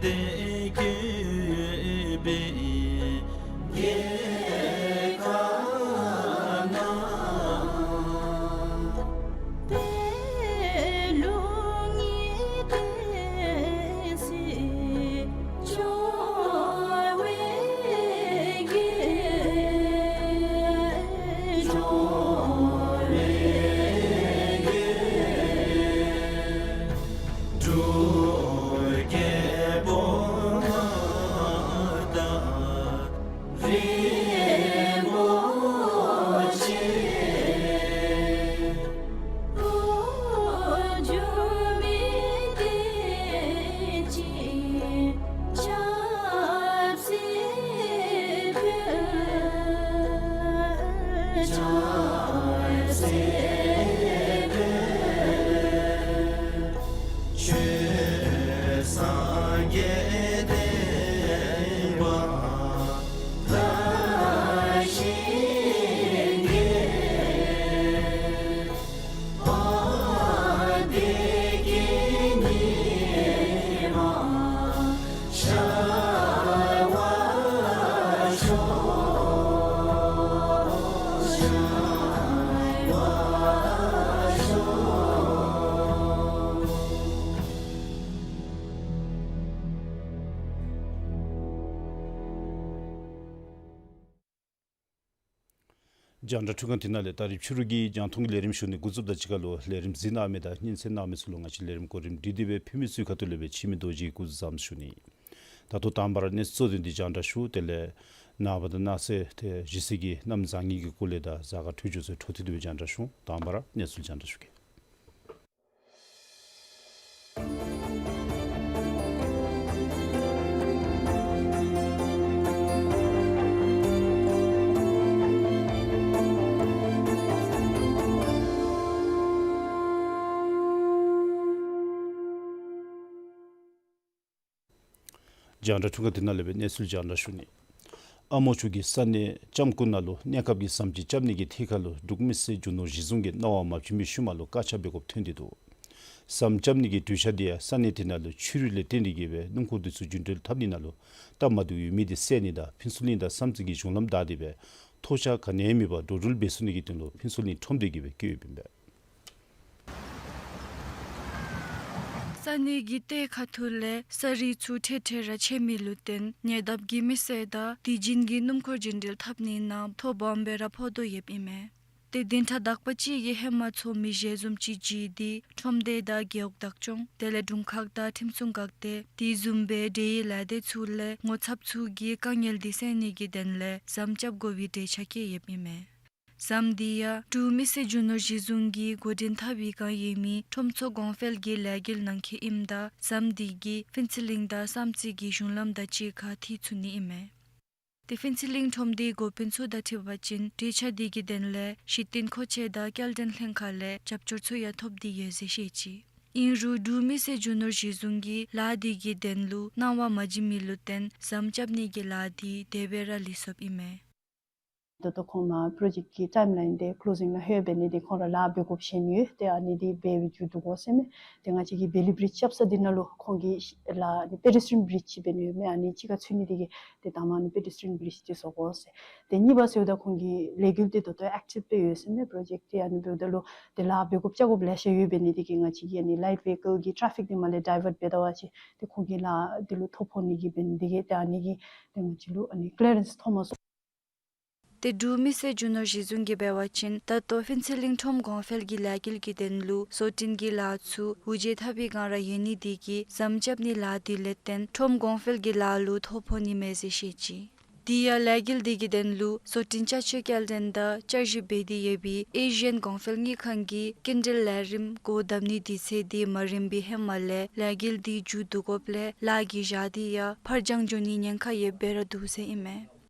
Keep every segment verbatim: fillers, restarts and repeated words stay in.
ཏེ་གུས་པའི་རྒྱལ་ཁ་ན། པད་ལུང་ཉི་ཟླའི་འོད་ཟེར་འཕྲོ་བའི་རྒྱལ། འགྲོ་བའི་རྒྱལ། འགྲོ་ཀྱེ་བོ་མངའ་བདག་རིན་པོ་ཆེ། འོག་འཇུག་མི་བདེ་ཆེན་ཆབ་སྲིད་ཆོས་སངས་རྒྱས་བསྟན་པ་དར་ཞིང་རྒྱས། བདེ་སྐྱིད་ཉི་མ་ཤར་བར་ཤོག། ཤར་བར་ཤོག། རྒྱང་བསྒྲགས་འཕྲུལ་ཁང་འདི་ནང་ལས་ད་རིས་ཕྱི་རུ་གི་རྒྱང་མཐོང་གི་ལས་རིམ་ཞུ་ནི་འགོ་བཙུགསཔ་དང་གཅིག་ཁར་ལུ་ལས་རིམ་གཟིགས་གནང་མི་དང་སྙན་གསན་གནང་མི་ཚུ་ལུ་ང་བཅས་ལས་རིམ་གོ་རིམ་སྒྲིག་སྟེ་སྦེ་ཕུལ་མི་ཚུའི་ཁ་ཐུག་ལས་སྦེ་འཆི་མེད་རྡོ་རྗེ་གིས་སྐུ་གཟུགས་བཟང་པོ་ཞུ་ནི། ད་ལྟོ་དང་པ་ར་གནས་ཚུལ་གཙོ་དོན་འདི་རྒྱང་བསྒྲགས་ཞུ། དེ་ལས་ནངས་པ་དང་གནངས་ཚེ་ཏེ་ཞི་བསིལ་གྱི་གནམ་བཟང་ངན་གྱི་སྐོར་ལས་དང་གཟའ་སྐར་འཕྲོད་སྦྱོར་ཚུ་འཕྲོ་མཐུད་དེ་སྦེ་རྒྱང་བསྒྲགས་ཞུ། དང་པ་ར་གནས་ཚུལ་རྒྱང་བསྒྲགས་ཞུ་གེ། རྒྱང་བསྒྲགས་འཕྲུལ་ཁང་འདི་ནང་ལས་སྦེ་གནས་ཚུལ་རྒྱང་བསྒྲགས་ཞུ་ནི། ཨ་མོ་ཆུ་གི་ས་གནས་ལྕམ་སྐུ་ནང་ལུ་གནས་སྐབས་ཀྱི་ཟམ་ཅིག་རྐྱབ་ནི་གི་ཐད་ཁར་ལུ་འབྲུག་མི་སེར་རྒྱུ་ནོར་གཞི་བཟུང་གིས་གནང་བ་མ་བྱིན་པའི་ཤུལ་མ་ལུ་བཀག་ཆ་འབད་དགོཔ་ཐོན་ཏེ་འདུག། ཟམ་རྐྱབ་ནི་གི་གྲོས་འཆར་འདི་ཡང་ས་གནས་དེ་ནང་ལུ་ཆུ་རུད་ལས་བརྟེན་ཏེ་གིས་སྦེ་སྣུམ་འཁོར་འདི་ཚུ་རྒྱུན་འགྲུལ་འཐབ་ནི་ནང་ལུ་སྟབས་མ་བདེཝ་ཡོད་མི་འདི་བསལ་ནི་དང་ཕུན་ཚོགས་གླིང་དང་བསམ་རྩེ་གི་གཞུང་ལམ་བདའ་སྟེ་སྦེ་ཐོགས་ཆགས་ག་ནི་ཡང་མེད་པར་འགྲོ་འགྲུལ་འབད་ཚུགས་ནི་གི་དོན་ལུ་ཕུན་ཚོགས་གླིང་ཁྲོམ་སྡེ་གིས་སྦེ་བཀོད་ཡོདཔ་ཨིན་པས། ས་གནས་ཀྱི་ལྟེ་ཁ་ཐུག་ལས་ས་རིགས་ཚུ་འཕྲལ་འཕྲལ་ར་ཆད་མི་ལུ་བརྟེན་ཉེ་འདབས་ཀྱི་མི་སེར་དང་དུས་རྒྱུན་གྱི་སྣུམ་འཁོར་རྒྱུན་འགྲུལ་འཐབ་ནི་ནང་ཐོ་སྦོམ་སྦེ་ར་ཕོག་དོ་ཡོདཔ་ཨིན་མས། ཏེ་བདུན་ཕྲག་དག་པ་ཅིག་གི་ཧེ་མ་ཚུ་མི་ཞལ་འཛོམས་ཅིག་བྱིན་ཏེ་ཁྲོམ་སྡེ་དང་རྒེད་འོག་བདག་སྐྱོང་དེ་ལས་དྲུང་ཁག་དང་ཁྲིམས་སྲུང་འགག་སྡེ་དེ་བཟུམ་སྦེ་འབྲེལ་ཡོད་ལས་སྡེ་ཚུ་ལས་ངོ་ཚབ་ཚུ་གིས་དཀའ་ངལ་འདི་སེལ་ནི་གི་དོན་ལས་ཟམ་རྐྱབ་དགོ་པའི་གྲོས་འཆར་བཀོད་ཡོདཔ་ཨིན་མས། ཟམ་འདི་ཡང་འབྲུག་མི་སེར་རྒྱུ་ནོར་གཞི་བཟུང་གིས་འགོ་འདྲེན་འཐབ་པའི་བསྒང་ཡོད་མི་ཁྲོམ་ཚོགས་གོང་འཕེལ་གྱི་ལས་འགུལ་གནང་མཁན་ཨིནམ་ད་ཟམ་འདི་གིས་ཕུན་ཚོགས་གླིང་དང་བསམ་རྩེ་གི་གཞུང་ལམ་དང་གཅིག་ཁར་འཐུས་ཚུགས་ནི་ཨིན་མས། ཏེ་ཕུན་ཚོགས་གླིང་ཁྲོམ་སྡེའི་འགོ་དཔོན་ཚུ་དང་འཁྲིལ་བ་ཅིན་གྲོས་འཆར་འདི་གི་དོན་ལས་གཞི་རྟེན་མཁོ་ཆས་དང་སྐྱེལ་འདྲེན་ལྷན་ཁག་ལས་རྒྱབ་སྐྱོར་ཚུ་ཡང་ཐོབ་སྟེ་ཡོད་ཟེར་བཤད་ཅི། ཨིན་རུང་འབྲུག་མི་སེར་རྒྱུ་ནོར་གཞི་བཟུང་གིས་ལཱ་འདི་གི་དོན་ལུ་གནང་བ་མ་བྱིན་མི་ལུ་བརྟེན་ཟམ་རྐྱབ་ནི་གི་ལཱ་འདི་དེ་སྦེ་ར་ལུས་སོཔ་ཨིན་མས། ད་ལྟོ་ཁོང་མར་པྲོ་ཇེཀཊ་ཀྱི་ཊའིམ་ལའིན་འདི་ཀློ་ཟིང་ནང་ལྷོད་འབད་ནི་འདི་ཁོང་ར་ལཱ་འབད་དགོཔ་བཞེས་ནི་ཡོད། ཏེ་ཨ་ནི་འདི་འབད་བའི་མཇུག་བསྡུ་དགོ་ཟེར་མས། ཏེ་ང་བཅས་ཀྱིས་བེ་ལི་བྲིཇ་རྐྱབ་ས་འདི་ནང་ལུ་ཁོང་གིས་ལཱ་ཨ་ནི་པེ་ཌེས་ཊི་རི་ཡན་བྲིཇ་ཅིག་འབད་ནི་ཡོད་མས། ཨ་ནི་གཅིག་ཁར་ཚུད་ནི་འདི་གིས་ཏེ་ད་མ་ཨ་ནི་པེ་ཌེས་ཊི་རི་ཡན་བྲིཇ་འདི་བཟོ་དགོ་ཟེར། ཏེ་གཉིས་པ་ཟེརཝ་ད་ཁོང་གི་ལས་འགུལ་འདི་ད་ལྟོ་ཨེག་ཊིབ་སྦེ་ཡོད་ཟེར་མས་པྲོ་ཇེཀཊ་འདི། ཨ་ནི་འབདཝ་ད་ལུ་ཏེ་ལཱ་འབད་དགོཔ་རྐྱབ་དགོཔ་ལེ་ཤ་ཡོད་འབད་ནི་འདི་གིས་ང་བཅས་ཀྱིས་ཨ་ནི་ལའིཊ་ཝེ་ཧི་ཀལ་གྱི་ཊེ་ཕིག་འདི་མར་ལས་ཌའི་ཝརཊ་འབད་ད་པ་ཅིན་ཏེ་ཁོང་གི་ལཱ་འདི་ལུ་ཐོ་ཕོག་ནི་གི་འབད་ནི་འདི་གིས་ཏེ་ཨ་ནི་གིས་ཏེ་ང་བཅས་ལུ་ཨ་ནི་ཀི་ལི་ཡ་རེནསི་ཐོབ་མ་ཚུགས། ཏེ་འབྲུག་མི་སེར་རྒྱུ་ནོར་གཞི་བཟུང་གིས་འབད་བ་ཅིན་ད་ལྟོ་ཕུན་ཚོགས་གླིང་ཁྲོམ་གོང་འཕེལ་གྱི་ལས་འགུལ་གྱི་དོན་ལུ་བཟོ་སྐྲུན་གྱི་ལཱ་ཚུ་དབུ་འབྱེད་འཐབ་པའི་བསྒང་ར་ཡོད་ནི་འདི་གིས་ཟམ་རྐྱབ་ནི་ལཱ་འདི་ལས་བརྟེན་ཁྲོམ་གོང་འཕེལ་གྱི་ལཱ་ལུ་ཐོ་ཕོག་ནི་མས་ཟེར་བཤད་ཅི། དེ་ཡང་ལས་འགུལ་འདི་གི་དོན་ལུ་བཟོ་སྐྲུན་ཅ་ཆས་སྐྱེལ་འདྲེན་དང་བསྐྱར་ཞིབ་འབད་དེ་ཡོད་པའི་ཨེ་ཤི་ཡན་གོང་འཕེལ་དངུལ་ཁང་གི་སྐྱིན་འགྲུལ་ལས་རིམ་སྒོ་བསྡམ་ནི་དུས་ཚོད་འདི་མ་རན་པའི་ཧེ་མ་ལས་ལས་འགུལ་འདི་མཇུག་བསྡུ་དགོཔ་ལས་ལཱ་གི་ཞག་འདི་ཡང་ཕར་འགྱངས་འགྱོ་ནི་ཉེན་ཁ་ཡོདཔ་སྦེ་ར་འདུག་ཟེར་ཨིན་མས།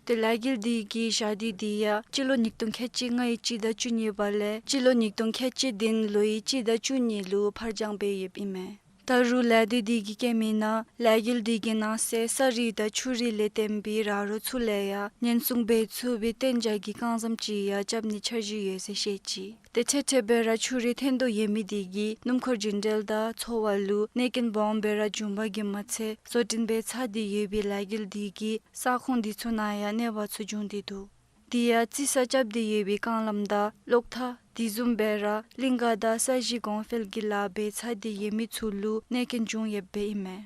ཏེ་ལས་འགུལ་འདི་གི་ཞག་འདི་འདི་ཡང་སྤྱི་ལོ་ཉིས་སྟོང་ཁལ་གཅིག་ལྔ་ཡི་སྤྱི་ཟླ་བཅུ་གཉིས་པ་ལས་སྤྱི་ལོ་ཉིས་སྟོང་ཁལ་གཅིག་བདུན་ལོའི་སྤྱི་ཟླ་བཅུ་གཉིས་ལུ་ཕར་འགྱངས་འབད་ཡོདཔ་ཨིན་མས། ད་རུང་ལས་སྡེ་དེ་གིས་བཀོད་མིའི་ནང་ལས་འགུལ་དེ་གི་ནང་གསེས་ས་རུད་དང་ཆུ་རུད་ལས་བརྟེན་པའི་ར་རོ་ཚུ་ལས་ཡང་ཉེན་སྲུང་འབད་ཚུགས་པའི་གཏན་འཇགས་ཀྱི་རྐང་ཟམ་ཅིག་ཡང་རྐྱབ་ནིའི་འཆར་གཞི་ཡོད་ཟེར་བཤད་ཅི། དེ་འཕྲལ་འཕྲལ་སྦེ་ར་ཆུ་རུད་འཐོན་དོ་ཡོད་མི་དེ་གིས་སྣུམ་འཁོར་རྒྱུན་འགྲུལ་དང་འཚོ་བ་ལུ་གནོད་སྐྱོན་སྦོམ་སྦེ་ར་འབྱུངམ་གིས་མ་ཚད་བཟོ་སྐྲུན་འབད་ཚར་ཏེ་ཡོད་པའི་ལས་འགུལ་དེ་གིས་ས་ཁོངས་དེ་ཚུ་ནང་ཡང་གནོད་པ་ཚུ་འབྱུང་སྟེ་འདུག། དེ་ཡང་རྩི་ས་རྐྱབ་སྟེ་ཡོད་པའི་རྐང་ལམ་དང་གློག་ཐག་དེ་བཟུམ་སྦེ་ར་གླིང་ག་དང་ས་གཞི་གོང་འཕེལ་གྱི་ལཱ་འབད་ཚར་ཏེ་ཡོད་མི་ཚུ་ལུ་གནོད་སྐྱོན་འབྱུང་ཡོདཔ་ཨིན་མས།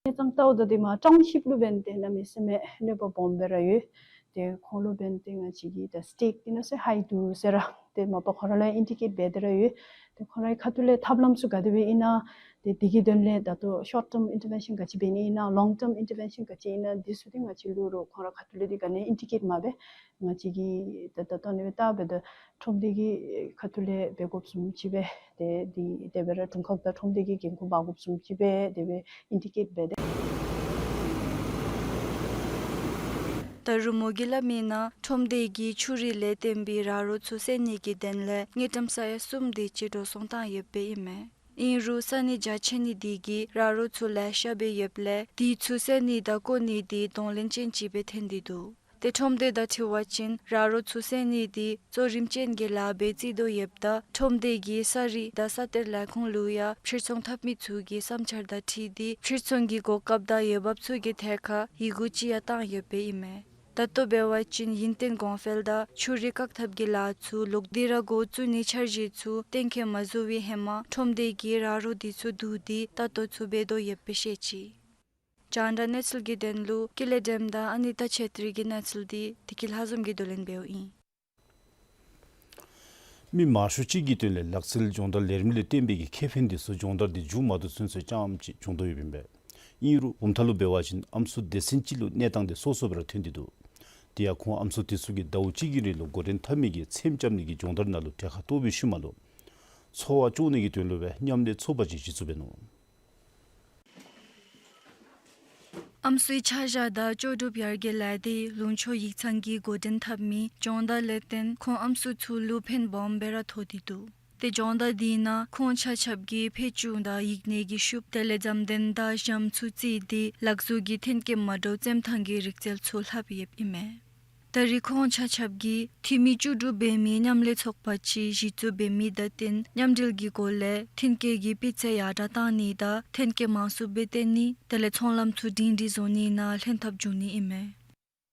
གནས་སྟངས་ལྟཝ་ད་དེ་མ་ཊའུན་ཤིཔ་ལུ་འབདན་ཏེ་གནམ་མེད་ས་མེད་གནོད་པ་སྦོམ་སྦེ་ར་ཡོད། ཏེ་ཁོང་ལུ་འབདན་ཏེ་ང་བཅས་ཀྱིས་ད་སི་ཊེཀ་ཨིན་ན་ཟེར་ཧའི་ཏུ་ཟེར་ར་ཏེ་མ་པ་ཁོང་ར་ལུ་ཡང་ཨིན་ཌི་ཀེཊ་འབད་དེ་ར་ཡོད། ཏེ་ཁོང་རའི་ཁ་ཐུག་ལས་ཐབས་ལམ་ཚུ་ག་དེ་སྦེ་ཨིན་ན་ཏེ་དེ་གི་དོན་ལས་ད་ལྟོ་ཤོཊ་ཊརམ་ཨིན་ཊར་བེན་ཤཱན་ག་ཅི་འབད་ནི་ཨིན་ན་ལོངག་ཊརམ་ཨིན་ཊར་བེན་ཤཱན་ག་ཅི་ཨིན་ན་འདི་ཚུ་ཏེ་ང་བཅས་ལུ་རོགས་ཁོང་ར་ཁ་ཐུག་ལས་ཏེ་ག་ནི་ཨིན་ཌི་ཀེཊ་མ་འབད། ང་བཅས་ཀྱིས་ད་ད་ལྟོ་ཨ་ནི་སྦེ་བལྟ་འབདཝ་ད་ཁྲོམ་སྡེ་གི་ཁ་ཐུག་ལས་འབད་དགོཔ་བཟུམ་ཅིག་སྦེ་ཏེ་འདི་དེ་སྦེ་ར་དྲུང་ཁག་དང་ཁྲོམ་སྡེ་གི་འགན་ཁུར་འབག་དགོཔ་བཟུམ་ཅིག་སྦེ་དེ་སྦེ་ཨིན་ཌི་ཀེཊ་འབད་དེ། ད་རུང་མོ་གིས་སླབ་མིའི་ནང་ཁྲོམ་སྡེ་གིས་ཆུ་རུད་ལས་བརྟེན་པའི་ར་རོ་ཚུ་སེལ་ནི་གི་དོན་ལས་དངུལ་ཀྲམ་ས་ཡ་གསུམ་དེ་ཅིག་འགྲོ་སོང་བཏང་ཡོདཔ་ཨིན་མས། ཨིན་རུང་ས་གནས་རྒྱ་ཆེ་ནི་དེ་གིས་ར་རོ་ཚུ་ལེ་ཤ་སྦེ་ཡོདཔ་ལས་དེ་ཚུ་སེལ་ནི་དང་བཀོག་ནི་དེ་གདོང་ལེན་ཅན་ཅིག་སྦེ་ཐོན་ཏེ་འདུག། ཏེ་ཁྲོམ་སྡེ་དང་འཁྲིལ་བ་ཅིན་ར་རོ་ཚུ་སེལ་ནི་དེ་གཙོ་རིམ་ཅན་གྱི་ལཱ་སྦེ་བརྩི་དོ་ཡོདཔ་ད་ཁྲོམ་སྡེ་གིས་ས་རུད་དང་ས་གཏེར་ལས་ཁུངས་ལུ་ཡང་ཕྱིར་ཚོང་འཐབ་མི་ཚུ་གི་བསམ་འཆར་དང་འཁྲིལ་ཏེ་ཕྱིར་ཚོང་གི་གོ་སྐབས་དང་འོས་འབབ་ཚུ་གི་ཐད་ཁར་ཡི་གུ་ཅིག་ཡང་བཏང་ཡོདཔ་ཨིན་མས། ད་ལྟོ་འབད་བ་ཅིན་ཡུན་བརྟན་གོང་འཕེལ་དང་ཆུ་རུད་བཀག་ཐབས་ཀྱི་ལཱ་ཚུ་ལོག་སྟེ་ར་འགོ་བཙུགས་ནིའི་འཆར་གཞི་ཚུ་གཏན་འཁེལ་མ་བཟོ་བའི་ཧེ་མ་ཁྲོམ་སྡེ་གིས་ར་རོ་དེ་ཚུ་བསྡུ་སྟེ་ལྟ་རྟོག་ཚུ་འབད་དོ་ཡོདཔ་སྦེ་བཤད་ཅི། རྒྱང་བསྒྲགས་གནས་ཚུལ་གྱི་དོན་ལུ་ཀུན་ལེགས་སྒྲོལམ་དང་ཨ་ནི་ཏ་ཆོས་སྒྲོན་གྱི་གནས་ཚུལ་འདི་བདེ་སྐྱིད་ལྷ་འཛོམས་ཀྱིས་བསྡུ་ལེན་འབདཝ་ཨིན། མི་མང་ཤོས་ཅིག་གི་དོན་ལས་ལག་རྩལ་སྦྱོང་བརྡར་ལས་རིམ་ལས་བརྟེན་པའི་གི་ཁེ་ཕན་དེ་ཚུ་སྦྱོང་བརྡར་དེ་མཇུག་མ་བསྡུ་ཚུན་ཚོད་རྐྱངམ་ཅིག་སྦྱོང་དོ་ཡོདཔ་ཨིན་པས། ཨིན་རུང་བུམ་ཐང་ལུ་འབད་བ་ཅིན་ཨམ་སྲུ་སྡེ་ཚན་ཅིག་ལུ་གནས་སྟངས་དེ་སོ་སོ་སྦེ་ར་ཐོན་ཏེ་འདུག། དེ་ཡང་ཁོང་ཨམ་སྲུ་དེ་ཚུ་གིས་ཟླཝ་གཅིག་གི་རིང་ལུ་འགོ་འདྲེན་འཐབ་མི་གི་ཚེམ་རྐྱབ་ནི་གི་སྦྱོང་བརྡར་ནང་ལུ་གྲལ་ཁར་གཏོགས་པའི་ཤུལ་མ་ལུ་འཚོ་བ་སྐྱོང་ནི་གི་དོན་ལུ་སྦེ་མཉམ་ལས་ཚོགས་པ་ཅིག་གཞི་བཙུགས་འབད་ནུག། ཨམ་སྲུའི་ཆ་བཞག་དང་ལྕོགས་གྲུབ་ཡར་རྒྱས་ལས་སྡེ་ལུང་ཕྱོགས་ཡིག་ཚང་གིས་འགོ་འདྲེན་འཐབ་མི་སྦྱོང་བརྡར་ལས་བརྟེན་ཁོང་ཨམ་སྲུ་ཚུ་ལུ་ཕན་སྦོམ་སྦེ་ར་ཐོགས་ཏེ་འདུག། ཏེ་སྦྱོང་བརྡར་དེའི་ནང་ཁོང་ཆ་ཁྱབ་ཀྱིས་ཕད་ཅུང་དང་ཡིག་སྣོད་ཀྱི་ཤུབས་དེ་ལས་འཛམ་གདན་དང་ཞྭམོ་ཚུ་བརྩིས་ཏེ་ལག་བཟོ་གི་ཐོན་སྐྱེད་མ་འདྲཝ་བཙེམ་ཐངས་ཀྱི་རིག་རྩལ་ཚུ་ལྷབ་ཡོདཔ་ཨིན་མས། ད་རེས་ཁོང་ཆ་ཁྱབ་ཀྱིས་འཐུས་མི་བཅུ་དྲུག་འབད་མི་མཉམ་ལས་ཚོགས་པ་ཅིག་གཞི་བཙུགས་འབད་མི་དང་བསྟུན་མཉམ་འབྲེལ་གྱི་སྒོ་ལས་ཐོན་སྐྱེད་ཀྱི་སྤུས་ཚད་ཡར་དྲགས་བཏང་ནི་དང་ཐོན་སྐྱེད་མང་སུ་སྦེ་བཏོན་ནི་དེ་ལས་ཚོང་ལམ་ཚུ་སྒྲིང་སྒྲིང་བཟོ་ནི་ནང་ལྷན་ཐབས་འབྱུང་ནི་ཨིན་མས།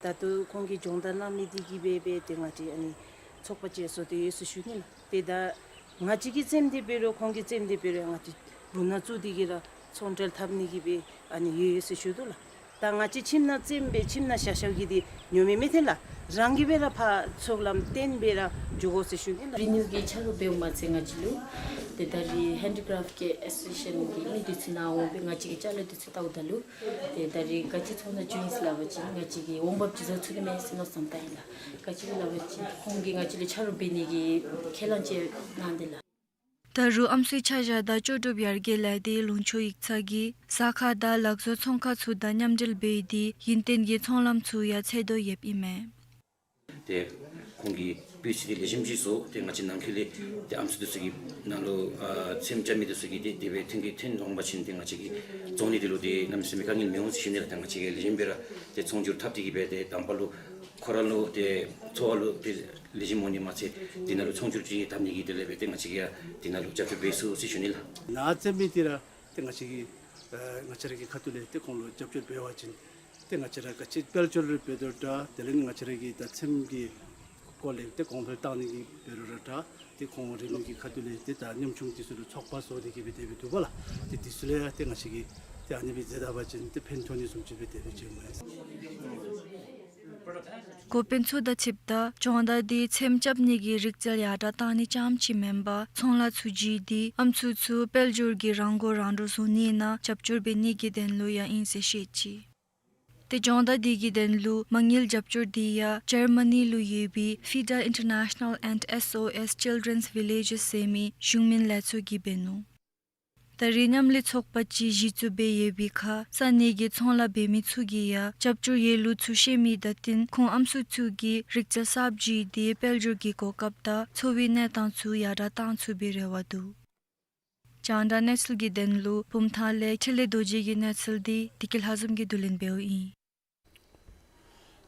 ད་ལྟོ་ཁོང་གིས་སྦྱོང་བརྡར་གནང་མི་འདི་གིས་སྦེ་སྦེ་ཏེ་ང་བཅས་ཨ་ནི་ཚོགས་པ་ཅིག་བཟོ་སྟེ་ཡོད་ཟེར་ཞུ་ནི་ལགས། ཏེ་ད་ང་བཅས་ཀྱིས་བཙེམ་སྟེ་འབད་རུང་ཁོང་གིས་བཙེམ་སྟེ་འབད་རུང་ང་བཅས་རུ་ནང་བཙུགས་ཏེ་གིས་ར་ཚོང་འབྲེལ་འཐབ་ནི་གི་སྦེ་ཨ་ནི་ཡོད་ཡོད་ཟེར་ཞུ་དོ་ལགས། ད་ང་བཅས་ཁྱིམ་ནང་བཙེམ་སྦེ་ཁྱིམ་ནང་བཞག་བཞགཔ་གིས་འདི་ཉོ་མི་མི་ཐོན་ལགས། རང་གིས་སྦེ་ར་ཕར་ཚོགས་ལམ་བཏོན་སྦེ་ར་འགྱོ་དགོ་ཟེར་ཞུ་ནི་ལགས། རི་ནིའུ་གི་ཆ་རོགས་འབདཝ་མ་ཚད་ང་བཅས་ལུ་ཏེ་ད་རེས་ཧེན་ཌི་ཀྲེཕཊ་གི་ཨེ་སོ་སི་ཨེ་ཤན་གྱི་མི་འདི་ཚུ་ནཱ་འོང་སྦེ་ང་བཅས་ཀྱི་ཅ་ལ་འདི་ཚུ་བལྟཝ་ད་ལུ་ཏེ་ད་རེས་ག་ཅི་ཚོང་ནང་བྱུང་ཡི་ཟེར་སླབ་པ་ཅིན་ང་བཅས་ཀྱིས་འོང་འབབ་ཅིག་བཟོ་ཚུགས་ནི་མས་ཟེར་མནོ་བསམ་བཏང་ཡི་ལགས། ག་ཅི་སླབ་པ་ཅིན་ཁོང་གིས་ང་བཅས་ལུ་ཆ་རོགས་འབད་ནི་གི་ཁས་བླངས་ཅིག་གནང་སྟེ་ལགས། ད་རུང་ཨམ་སྲུའི་ཆ་བཞག་དང་ལྕོགས་གྲུབ་ཡར་རྒྱས་ལས་སྡེ་ལུང་ཕྱོགས་ཡིག་ཚང་གིས་ཟ་ཁང་དང་ལག་བཟོ་ཚོང་ཁང་ཚུ་དང་མཉམ་འབྲེལ་འབད་དེ་ཡུན་བརྟན་གྱི་ཚོང་ལམ་ཚུ་ཡང་འཚོལ་དོ་ཡོདཔ་ཨིན་མས། ཏེ་ཁོང་གིས་སྤུས་ཚད་དེ་ལེགས་ཤོམ་ཅིག་བཟོ། ཏེ་ང་བཅས་ནང་འཁོད་ལས་ཏེ་ཨམ་སྲུ་འདི་ཚུ་གི་ནང་ལུ་ཨ་ཚེམ་རྐྱབ་མི་འདི་ཚུ་གིས་ཏེ་དེ་སྦེ་ཐོན་སྐྱེད་ཐོན་འོང་པ་ཅིན་ཏེ་ང་བཅས་ཀྱི་རྫོང་ནི་འདི་ལུ་ཏེ་གནམ་མེད་ས་མེད་དཀའ་ངལ་མི་འོང་ཟེར་ཞུ་ནི་ལགས། ཏེ་ང་བཅས་ཀྱིས་ལེགས་ཤོམ་སྦེ་ར་ཏེ་ཚོང་སྒྱུར་འཐབ་སྟེ་གིས་སྦེ་ཏེ་དང་པ་ལུ་ཁོ་ར་ལུ་ཏེ་འཚོ་བ་ལུ་ཏེ་ལེགས་ཤོམ་འོང་ནི་མ་ཚད་དེ་ནང་ལུ་ཚོང་སྒྱུར་ཅིག་འཐབ་ནི་གི་དོན་ལས་སྦེ་ཏེ་ང་བཅས་ཀྱིས་ཡང་དེ་ནང་ལུ་རྒྱབ་སྐྱོར་འབད་ཚུགས་ཟེར་ཞུ་ནི་ལགས། ནཱ་བཙེམ་མི་འདི་ར་ཏེ་ང་བཅས་ཀྱིས་ཨ་ང་བཅས་ར་གི་ཁ་ཐུག་ལས་ཏེ་ཁོང་ལུ་རྒྱབ་སྐྱོར་འབད་བ་ཅིན་ཏེ་ང་བཅས་ར་ག་ཅི་དཔལ་འབྱོར་འབད་དོ་འདྲ་དེ་ལས་ང་བཅས་ར་གི་ད་ཚེམ་གྱི་སྐོར་ལས་ཏེ་གོང་འཕེལ་བཏང་ནི་གི་འབད་རུང་ར་འདྲ་ཏེ་ཁོང་རིག་ནུས་ཀྱི་ཁ་ཐུག་ལས་ཏེ་ད་ཉམ་ཆུང་འདི་ཚུ་ལུ་ཚོགས་པ་བཟོ་སྟེ་གིས་སྦེ་དེ་སྦེ་འདུག་པ་ལགས། ཏེ་འདི་ཚུ་ལས་ཡང་ཏེ་ང་བཅས་ཀྱིས་ཏེ་ཨ་ནི་སྦེ་མཛད་ད་པ་ཅིན་ཏེ་ཕན་ཐོགས་ནི་བཟུམ་ཅིག་སྦེ་དེ་སྦེ་ཅིག་མས། འགོ་དཔོན་ཚུ་དང་འཁྲིལཝ་ད་སྦྱོང་བརྡར་འདི་ཚེམ་རྐྱབ་ནི་གི་རིག་རྩལ་ཡར་དྲགས་བཏང་ནི་རྐྱངམ་ཅིག་མེན་པར་ཚོང་ལཱ་ཚུ་བརྒྱུད་དེ་ཨམ་སྲུ་ཚུ་དཔལ་འབྱོར་གྱི་རང་མགོ་རང་འདྲོངས་བཟོ་ནི་ནང་རྒྱབ་སྐྱོར་འབད་ནི་གི་དོན་ལུ་ཡང་ཨིན་ཟེར་བཤད་ཅི། ཏེ་སྦྱོང་བརྡར་འདི་གི་དོན་ལུ་མ་དངུལ་རྒྱབ་སྐྱོར་འདི་ཡང་ཇར་མ་ནི་ལུ་ཡོད་པའི་ཕི་ཌ་ཨིན་ཊར་ནེ་ཤ་ནཱལ་ཨེནཌ་ཨེསི་ཨོ་ཨེསི་ཅིལ་ཌེན་སི་ཝི་ལེ་ཇེས་ཟེར་མི་གཞུང་མིན་ལས་ཚོགས་ཀྱིས་འབད་ནུག། ད་རེས་མཉམ་ལས་ཚོགས་པ་ཅིག་གཞི་བཙུགས་འབད་ཡོད་པའི་ཁར་ས་གནས་ཀྱི་ཚོང་ལཱ་འབད་མི་ཚུ་གིས་ཡང་རྒྱབ་སྐྱོར་ཡོད་ལུགས་ཚུ་ཤེས་མི་དང་བསྟུན་ཁོང་ཨམ་སྲུ་ཚུ་གིས་རིག་རྩལ་གསརཔ་བརྒྱུད་དེ་དཔལ་འབྱོར་གྱི་གོ་སྐབས་དང་འཚོ་བའི་གནས་སྟངས་ཚུ་ཡར་དྲགས་བཏང་ཚུགས་པའི་རེ་བ་འདུག། རྒྱང་བསྒྲགས་གནས་ཚུལ་གྱི་དོན་ལུ་བུམ་ཐང་ལས་འཕྲིན་ལས་རྡོ་རྗེ་གི་གནས་ཚུལ་འདི་བདེ་སྐྱིད་ལྷ་འཛོམས་ཀྱིས་བསྡུ་ལེན་འབདཝ་ཨིན།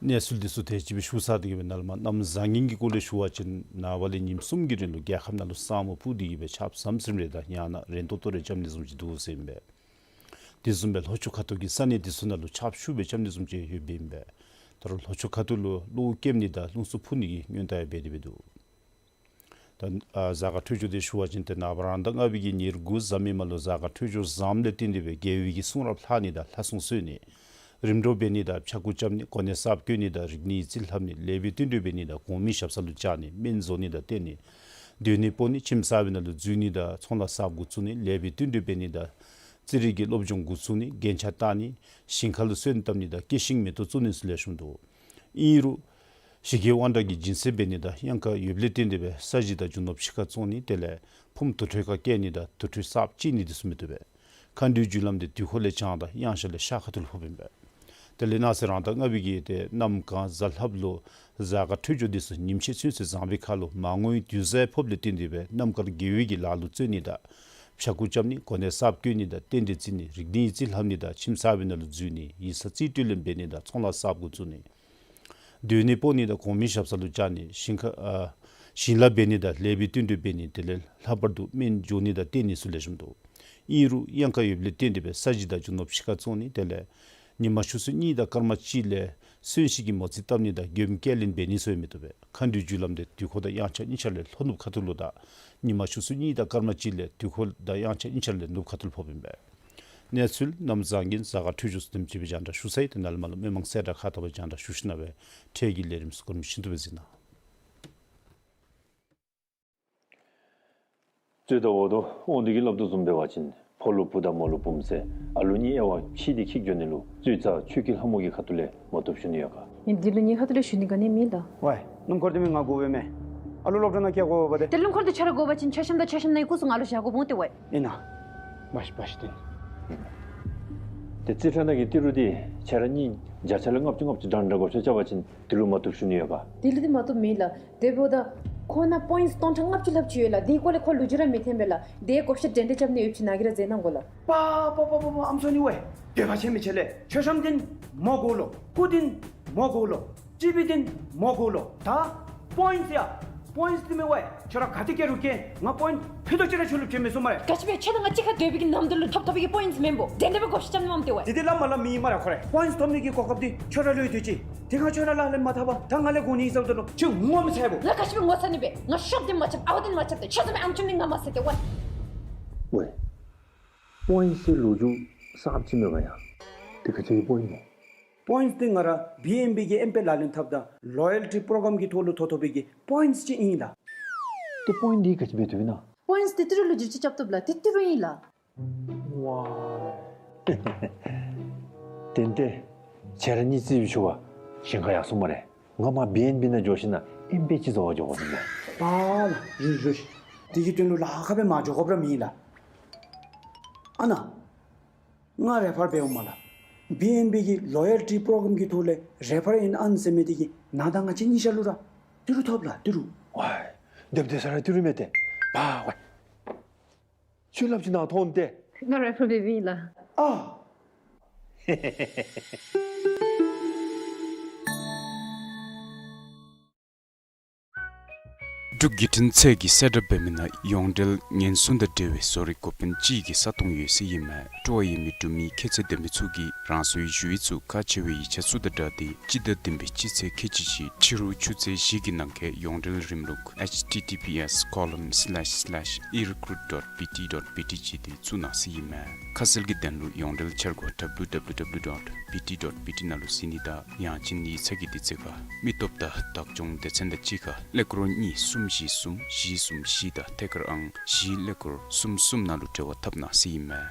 གནས་ཚུལ་འདི་ཚུ་དེ་ཅིག་སྦེ་ཞུ་ཚར་ཏེ་གི་སྦེ་ནཱ་ལས་མར་གནམ་བཟང་ངན་གྱི་སྐོར་ལས་ཞུ་བ་ཅིན་ནངས་པ་ལས་ཉིནམ་གསུམ་གྱི་རིང་ལུ་རྒྱལ་ཁབ་ནང་ལུ་ས་སྨུག་སྤུབས་ཏེ་གི་སྦེ་ཆརཔ་ཟམ་ཟིམ་རེ་དང་ཡང་ན་རན་ཏོག་ཏོ་རེ་རྐྱབ་ནི་བཟུམ་ཅིག་འདུག་ཟེར་ཨིན་པས། དེ་བཟུམ་སྦེ་ལྷོ་ཕྱོགས་ཁ་ཐུག་གི་ས་གནས་དེ་ཚུ་ནང་ལུ་ཆརཔ་ཤུགས་སྦེ་རྐྱབ་ནི་བཟུམ་ཅིག་ཡོདཔ་ཨིན་པས། ད་རུང་ལྷོ་ཕྱོགས་ཁ་ཐུག་ལུ་གློག་ཀེམ་ནི་དང་རླུང་འཚུབ་འཕུ་ནི་གི་སྔོན་བརྡ་ཡང་འབད་དེ་སྦེ་འདུག། ད་ཨ་གཟའ་སྐར་འཕྲོད་སྦྱོར་འདི་ཞུ་བ་ཅིན་ཏེ་ནངས་པ་རང་ཟླ་ལྔ་པའི་གི་ཉེར་དགུ་གཟའ་མིག་དམར་ལུ་གཟའ་སྐར་འཕྲོད་སྦྱོར་བཟངམ་ལས་བརྟེན་ཏེ་སྦེ་རྒྱལ་བའི་གི་གསུང་རབ་ལྷག་ནི་དང་ལྷ་སྲུང་གསོལ་ནི། རིམ་གྲོ་འབད་ནི་དང་ཕྱྭ་འགུགས་རྐྱབ་ནི། གོ་གནས་གསརཔ་བསྐོ་ནི་དང་རིག་གནས་རྩིས་ལྷབ་ནི། ལེགས་པའི་བསྟུན་གྲོས་འབད་ནི་དང་གོང་མའི་ཞབས་ས་ལུ་བཅར་ནི། སྨན་བཟོ་ནི་དང་བསྟེན་ནི། སྡོད་གནས་སྤོ་ནི། ཁྱིམ་གསར་པའི་ནང་ལུ་འཛུལ་ནི་དང་ཚོང་ལཱ་གསརཔ་འགོ་བཙུགས་ནི། ལེགས་པའི་བསྟུན་གྲོས་འབད་ནི་དང་རྩིས་རིག་གི་སློབ་སྦྱོང་འགོ་བཙུགས་ནི། རྒྱན་ཆ་བཏགས་ནི། ཞིང་ཁ་ལུ་སོན་བཏབ་ནི་དང་སྐྱེད་ཤིང་མེ་ཏོག་བཙུགས་ནི་ཚུ་ལེགས་ཤོམ་འདུག། ཨིན་རུང་ཞི་རྒྱས་དབང་དྲག་གི་སྦྱིན་སྲེག་འབད་ནི་དང་གཡང་ཁ་ཡོདཔ་ལས་བརྟེན་ཏེ་སྦེ་ས་གཞི་དང་རྒྱུ་ནོར་ཕྱི་ཁར་བཙོང་ནི། དེ་ལས་ཕུངམ་དུར་ཁྲོད་ཁར་བསྐྱལ་ནི་དང་དུར་ཁྲོད་གསརཔ་བཅད་ནི་དེ་ཚུ་མི་བཏུབ་པས། མཁའ་འགྲོའི་རྒྱུ་ལམ་འདི་དུས་འཁོར་ལས་བྱང་དང་གཡང་ཤར་ལས་ཤར་ཁ་ཐུག་ལུ་ཕོགཔ་ཨིན་པས། དེ་ལས་གནངས་ཚེ་རང་ཟླ་ལྔ་པའི་གི་ཏེ་གནམ་གང་གཟའ་ལྷགཔ་ལུ་གཟའ་སྐར་འཕྲོད་སྦྱོར་འདི་ཚུ་ཉིནམ་ཕྱེད་ཚུན་ཚོད་བཟང་པའི་ཁར་ལུ་མར་ངོའི་དུས་བཟང་ཕོགཔ་ལས་བརྟེན་ཏེ་སྦེ་རྣམ་དཀར་དགེ་བའི་གི་ལཱ་ལུ་བརྩོན་ནི་དང་ཕྱྭ་འགུགས་རྐྱབ་ནི། གོ་གནས་གསརཔ་བསྐོ་ནི་དང་རྟེན་འབྲེལ་བརྩི་ནི། རིག་གནས་རྩིས་ལྷབ་ནི་དང་ཁྱིམ་གསར་པའི་ནང་ལུ་འཛུལ་ནི། ཡིག་ཚང་རྩིས་སྤྲོད་ལེན་འབད་ནི་དང་ཚོང་ལཱ་གསརཔ་འགོ་བཙུགས་ནི། སྡོད་གནས་སྤོ་ནི་དང་གོང་མའི་ཞབས་ས་ལུ་བཅར་ནི། ཞིང་ཁ་ཨ་ཞིང་ལཱ་འབད་ནི་དང་ལེགས་པའི་བསྟུན་གྲོས་འབད་ནི། དེ་ལས་ལྷག་པར་དུ་སྨན་སྦྱོར་ནི་དང་བསྟེན་ནི་ཚུ་ལེགས་ཤོམ་འདུག། ཨིན་རུང་གཡང་ཁ་ཡོདཔ་ལས་བརྟེན་ཏེ་སྦེ་ས་གཞི་དང་རྒྱུ་ནོར་ཕྱི་ཁར་བཙོང་ནི། དེ་ལས་ཉི་མ་ཆུ་ཚོད་གཉིས་དང་སྐར་མ་གཅིག་ལས་སོན་ཤིང་གི་མོ་རྩིས་བཏབ་ནི་དང་མགྱོནམ་སྐྱེལ་ལེན་འབད་ནི་ཚུ་ཡང་མི་བཏུབ་པས། མཁའ་འགྲོའི་རྒྱུ་ལམ་འདི་དུས་འཁོར་དང་དབྱངས་འཆར་གཉིས་ཆ་ལས་ལྷོ་ནུབ་ཁ་ཐུག་ལུ་དང་ཉི་མ་ཆུ་ཚོད་གཉིས་དང་སྐར་མ་གཅིག་ལས་དུས་འཁོར་དང་དབྱངས་འཆར་གཉིས་ཆ་ལས་ནུབ་ཁ་ཐུག་ལུ་ཕོགཔ་ཨིན་པས། གནས་ཚུལ་གནམ་བཟང་ངན་གཟའ་སྐར་འཕྲོད་སྦྱོར་ཚུ་དེམ་ཅིག་སྦེ་རྒྱང་བསྒྲགས་ཞུ་ཚར་ཡི། ཏེ་ནཱ་ལས་མར་ལུ་མི་མང་གསལ་བསྒྲགས་ཁག་དག་པ་རྒྱང་བསྒྲགས་ཞུ་ཞིནམ་ལས་འཕྲལ་གྱི་ལས་རིམ་ཚུ་སྐོར་མི་ཤིན་ཏུ་སྦེ་གཟིགས་གནང་། རྩོད་ཟླ་འོག་ཏུ་དབང་འདུས་ཀྱི་བླམ་དུ་བཟུམ་འབད་བ་ཅིན་ཕོ་ལུ་བུ་དང་མོ་ལུ་བུམ་ཟེར་ཨ་ལུ་གཉིས་དབྱེ་བ་ཕྱེ་སྟེ་འཁྱིད་འགྱོ་ནི་ལུ་རྩོད་རྩ་ཆོས་ཀྱི་ལྷ་མོ་གི་ཁ་ཐུག་ལས་མ་བཏུབ་ཞུ་ནི་ཡོད་ག། ངེའི་འདི་ལུ་ངེའི་ཁ་ཐུག་ལས་ཞུ་ནི་ག་ནི་མེད་ལགས། ཝའི་སྣུམ་འཁོར་འདི་མི་ང་དགོ་པས་མས། ཨ་ལུ་སློབ་གྲྭ་ནང་བསྐྱལ་དགོ་པས་ཏེ། ཏེ་སྣུམ་འཁོར་འདི་ཁྱོད་ར་དགོ་པ་ཅིན་ཆ་ཤམ་དང་ཆ་ཤམ་ནང་གི་སྐུ་གཟུགས་ང་ལུ་བཞག་དགོཔ་འོང་ཏེ་ཝའི། ཨིན་ན། བ་ཤི་བ་ཤི་ཏེ། ཏེ་རྩིས་ཁྲ་ནང་གི་ཏི་རུ་འདི་ཁྱོད་ར་གཉིས་བརྒྱ་ཆ་ལས་ལྔ་བཅུ་ལྔ་བཅུ་འདྲན་འདྲ་བགོ་བཤའ་རྐྱབ་པ་ཅིན་འདི་ལུ་མ་བཏུབ་ཞུ་ནི་ཡོད་ག། འདི་ལུ་འདི་མ་བཏུབ་མེད་ལགས། དེ་འབདཝ་ད་ཁོ་ནང་པོའིནཊསི་སྟོང་ཕྲག་ལྔ་བཅུ་ལྷགཔ་ཅིག་ཡོད་ལགས། འདི་སྐོར་ལས་ཁོ་ལོ་རྒྱུས་ར་མི་ཐོན་པས་ལགས། དེ་བགོ་བཤའ་འགྲན་ཟླ་རྐྱབ་ནི་ཡོདཔ་ཅིག་ནཱ་གིས་ར་མཛད་གནང་དགོ་ལགས། པ་པ་པ་པ་པ་ཨམ་སྲུ་ནི་ཝའི། འདོད་པ་ཆེ་མི་ཆེ་ལས། མཆོད་བཤམ་འདི་མོ་དགོ་ལོ། སྐུ་འདི་མོ་དགོ་ལོ། སྤྱི་པི་འདི་མོ་དགོ་ལོ། ད་པོའིནཊསི་ཡ། པོའིནཊསི་འདི་མེན་ཝའི། ཁྱོད་ར་ག་ཏེ་བསྐྱལ་རུང་བསྐྱལ། ང་པོའིནཊསི་ཕུད་རྡོག་ཅིག་ར་ཁྱོད་ལུ་བྱིན་མི་ཚུགས་སྨ་རེ། ག་ཅི་སྦེ་ཁྱོད་དང་ང་གཅིག་ཁར་སྡོད་པའི་གི་ནམ་དུས་ལུ་ཐོབ་ཐོབ་པའི་གི་པོའིནཊསི་མེན་པོ། དེ་འདྲ་སྦེ་བགོ་བཤའ་རྐྱབ་ནི་མས་ཏེ་ཝའི། དེ་འདི་བླམ་མ་བླམ་མི་ཨིན་སྨ་རེ། ཁོ་ར་པོའིནཊསི་ཐོབ་ནི་གི་གོ་སྐབས་འདི་ཁྱོད་ར་ལུ་ཡོད་དེ་ཅིག། དེ་ཁར་ཁྱོད་ར་ལག་ལེན་མ་འཐབ་པར་ད་ང་ལས་དགོ་ནི་ཨིན་ཟེརཝ་ད་ལུ་ཁྱོད་ངོ་མི་ཚ་བོ། ང་ག་ཅི་སྦེ་ངོ་ཚ་ནི་སྦེ། ང་ཤོབ་འདི་མ་རྐྱབ། ཨ་ཝ་འདི་མ་རྐྱབ་ཏེ་ཁྱོད་བཟུམ་མའི་ཨམ་ཆོམ་འདི་ང་མ་བསད་ཏེ་ཝའི། ཝའི། པོའིནཊསི་ལོ་རྒྱུས་གསརཔ་ཅིག་མེད་ག་ཡ། དེ་ག་ཅི་གི་པོའིནཊསི་ཨིན་ན། པོའིནཊསི་འདི་ང་ར་བི་ཨེན་བི་གི་ཨེམ་པེ་ལག་ལེན་འཐབ་ད་ལོ་ཡལ་ཊི་པྲོ་གརམ་གྱི་ཐོག་ལུ་ཐོབ་ཐོབ་པའི་གི་པོའིནཊསི་ཅིག་ཨིན་ལགས། ཏེ་པོའིནཊསི་འདི་ག་ཅི་འབད་བཏུབ་ཨིན་ན། པོའིནཊསི་འདི་ཏི་རུ་ལུ་བསྒྱུར་བཅོས་རྐྱབ་བཏུབ་ལགས། འདི་ཏི་རུ་ཨིན་ལགས། ཝའི། ཏན་ཏན་ཁྱེད་ར་གཉིས་རྩིས་ཞུ་བར་ཞིང་ཁར་ཡར་སོང་སྨ་རེ། ང་མར་བི་ཨེན་བི་ནང་འགྱོ་ཞིནམ་ལས་ཨེམ་པེ་ཅིག་བཟོ་བར་འགྱོ་དགོ་ཟེར་ལགས། པཱ་ལགས། རུ་རུ་ཤི། དེ་གི་དོན་ལུ་ལཱ་ཁག་སྦེ་མ་འགྱོ་དགོཔ་ར་མེད་ལགས། ཨ་ནཱ། ང་རེ་ཕར་འབདཝ་མས་ལགས། བི་ཨེན་བི་གི་ལོ་ཡལ་ཊི་པྲོ་གརམ་གྱི་ཐོག་ལས་རེ་ཕར་ཨིན་ཨན་ཟེར་མི་འདི་གིས་ནཱ་དང་ང་བཅས་གཉིས་ཆ་ལུ་ར་ཏི་རུ་ཐོབ་ལགས། ཏི་རུ། ཝའི། སྡོདཔ་ད་ས་ར་ཏི་རུ་མས་ཏེ། པཱ་ཝའི། ཁྱོད་སླབ་ཅིག་ནཱ་ཐོན་ཏེ། ང་རེ་ཕར་འབདཝ་ཨིན་ལགས། ཨ། འབྲུག་བརྒྱུད་འཕྲིན་ཚད་ཀྱིས་གསལ་བསྒྲགས་འབད་མི་ནང་ཡོངས་འབྲེལ་ཉེན་སྲུང་དང་འབྲེལ་བའི་བཟོ་རིག་འགོ་དཔོན་ཅིག་གི་ས་སྟོང་ཡོད་ས་ཨིན་མས། སྤྲོ་བ་ཡོད་མི་འབྲུག་མི་ཁྱད་ཚད་ལྡན་པ་ཚུ་གིས་རང་སོའི་ཞུ་ཡིག་ཚུ་གལ་ཆེ་བའི་ཡིག་ཆ་ཚུ་དང་སྦྲགས་ཏེ་སྤྱི་ཟླ་བདུན་པའི་སྤྱི་ཚེས་ཁལ་གཅིག་གཅིག་ཕྱི་རུ་ཆུ་ཚོད་བཞི་གི་ནང་འཁོད་ཡོངས་འབྲེལ་རིམ་ལུགས་H T T P S colon slash slash e recruit dot B T dot B T བྱས་ཏེ་བཙུགས་གནང་ས་ཨིན་མས། ཁ་གསལ་གྱི་དོན་ལུ་ཡོངས་འབྲེལ་འཆར་སྒོ་W W W dot B T dot B T ནང་ལུ་གཟིགས་ནི་དང་ཡང་ཅིན་ཡིག་ཚང་གི་དུས་ཚོད་ཁར་མི་སྟོབས་དང་བདག་སྐྱོང་སྡེ་ཚན་དང་གཅིག་ཁར་ཀླད་ཀོར་གཉིས་གསུམ་བཞི་གསུམ་བཞི་གསུམ་བཞི་དང་ཐད་ཀར་ཨང་བཞི་ཀླད་ཀོར་གསུམ་གསུམ་ནང་ལུ་འབྲེལ་བ་འཐབ་གནང་ཟེར་ཨིན་མས།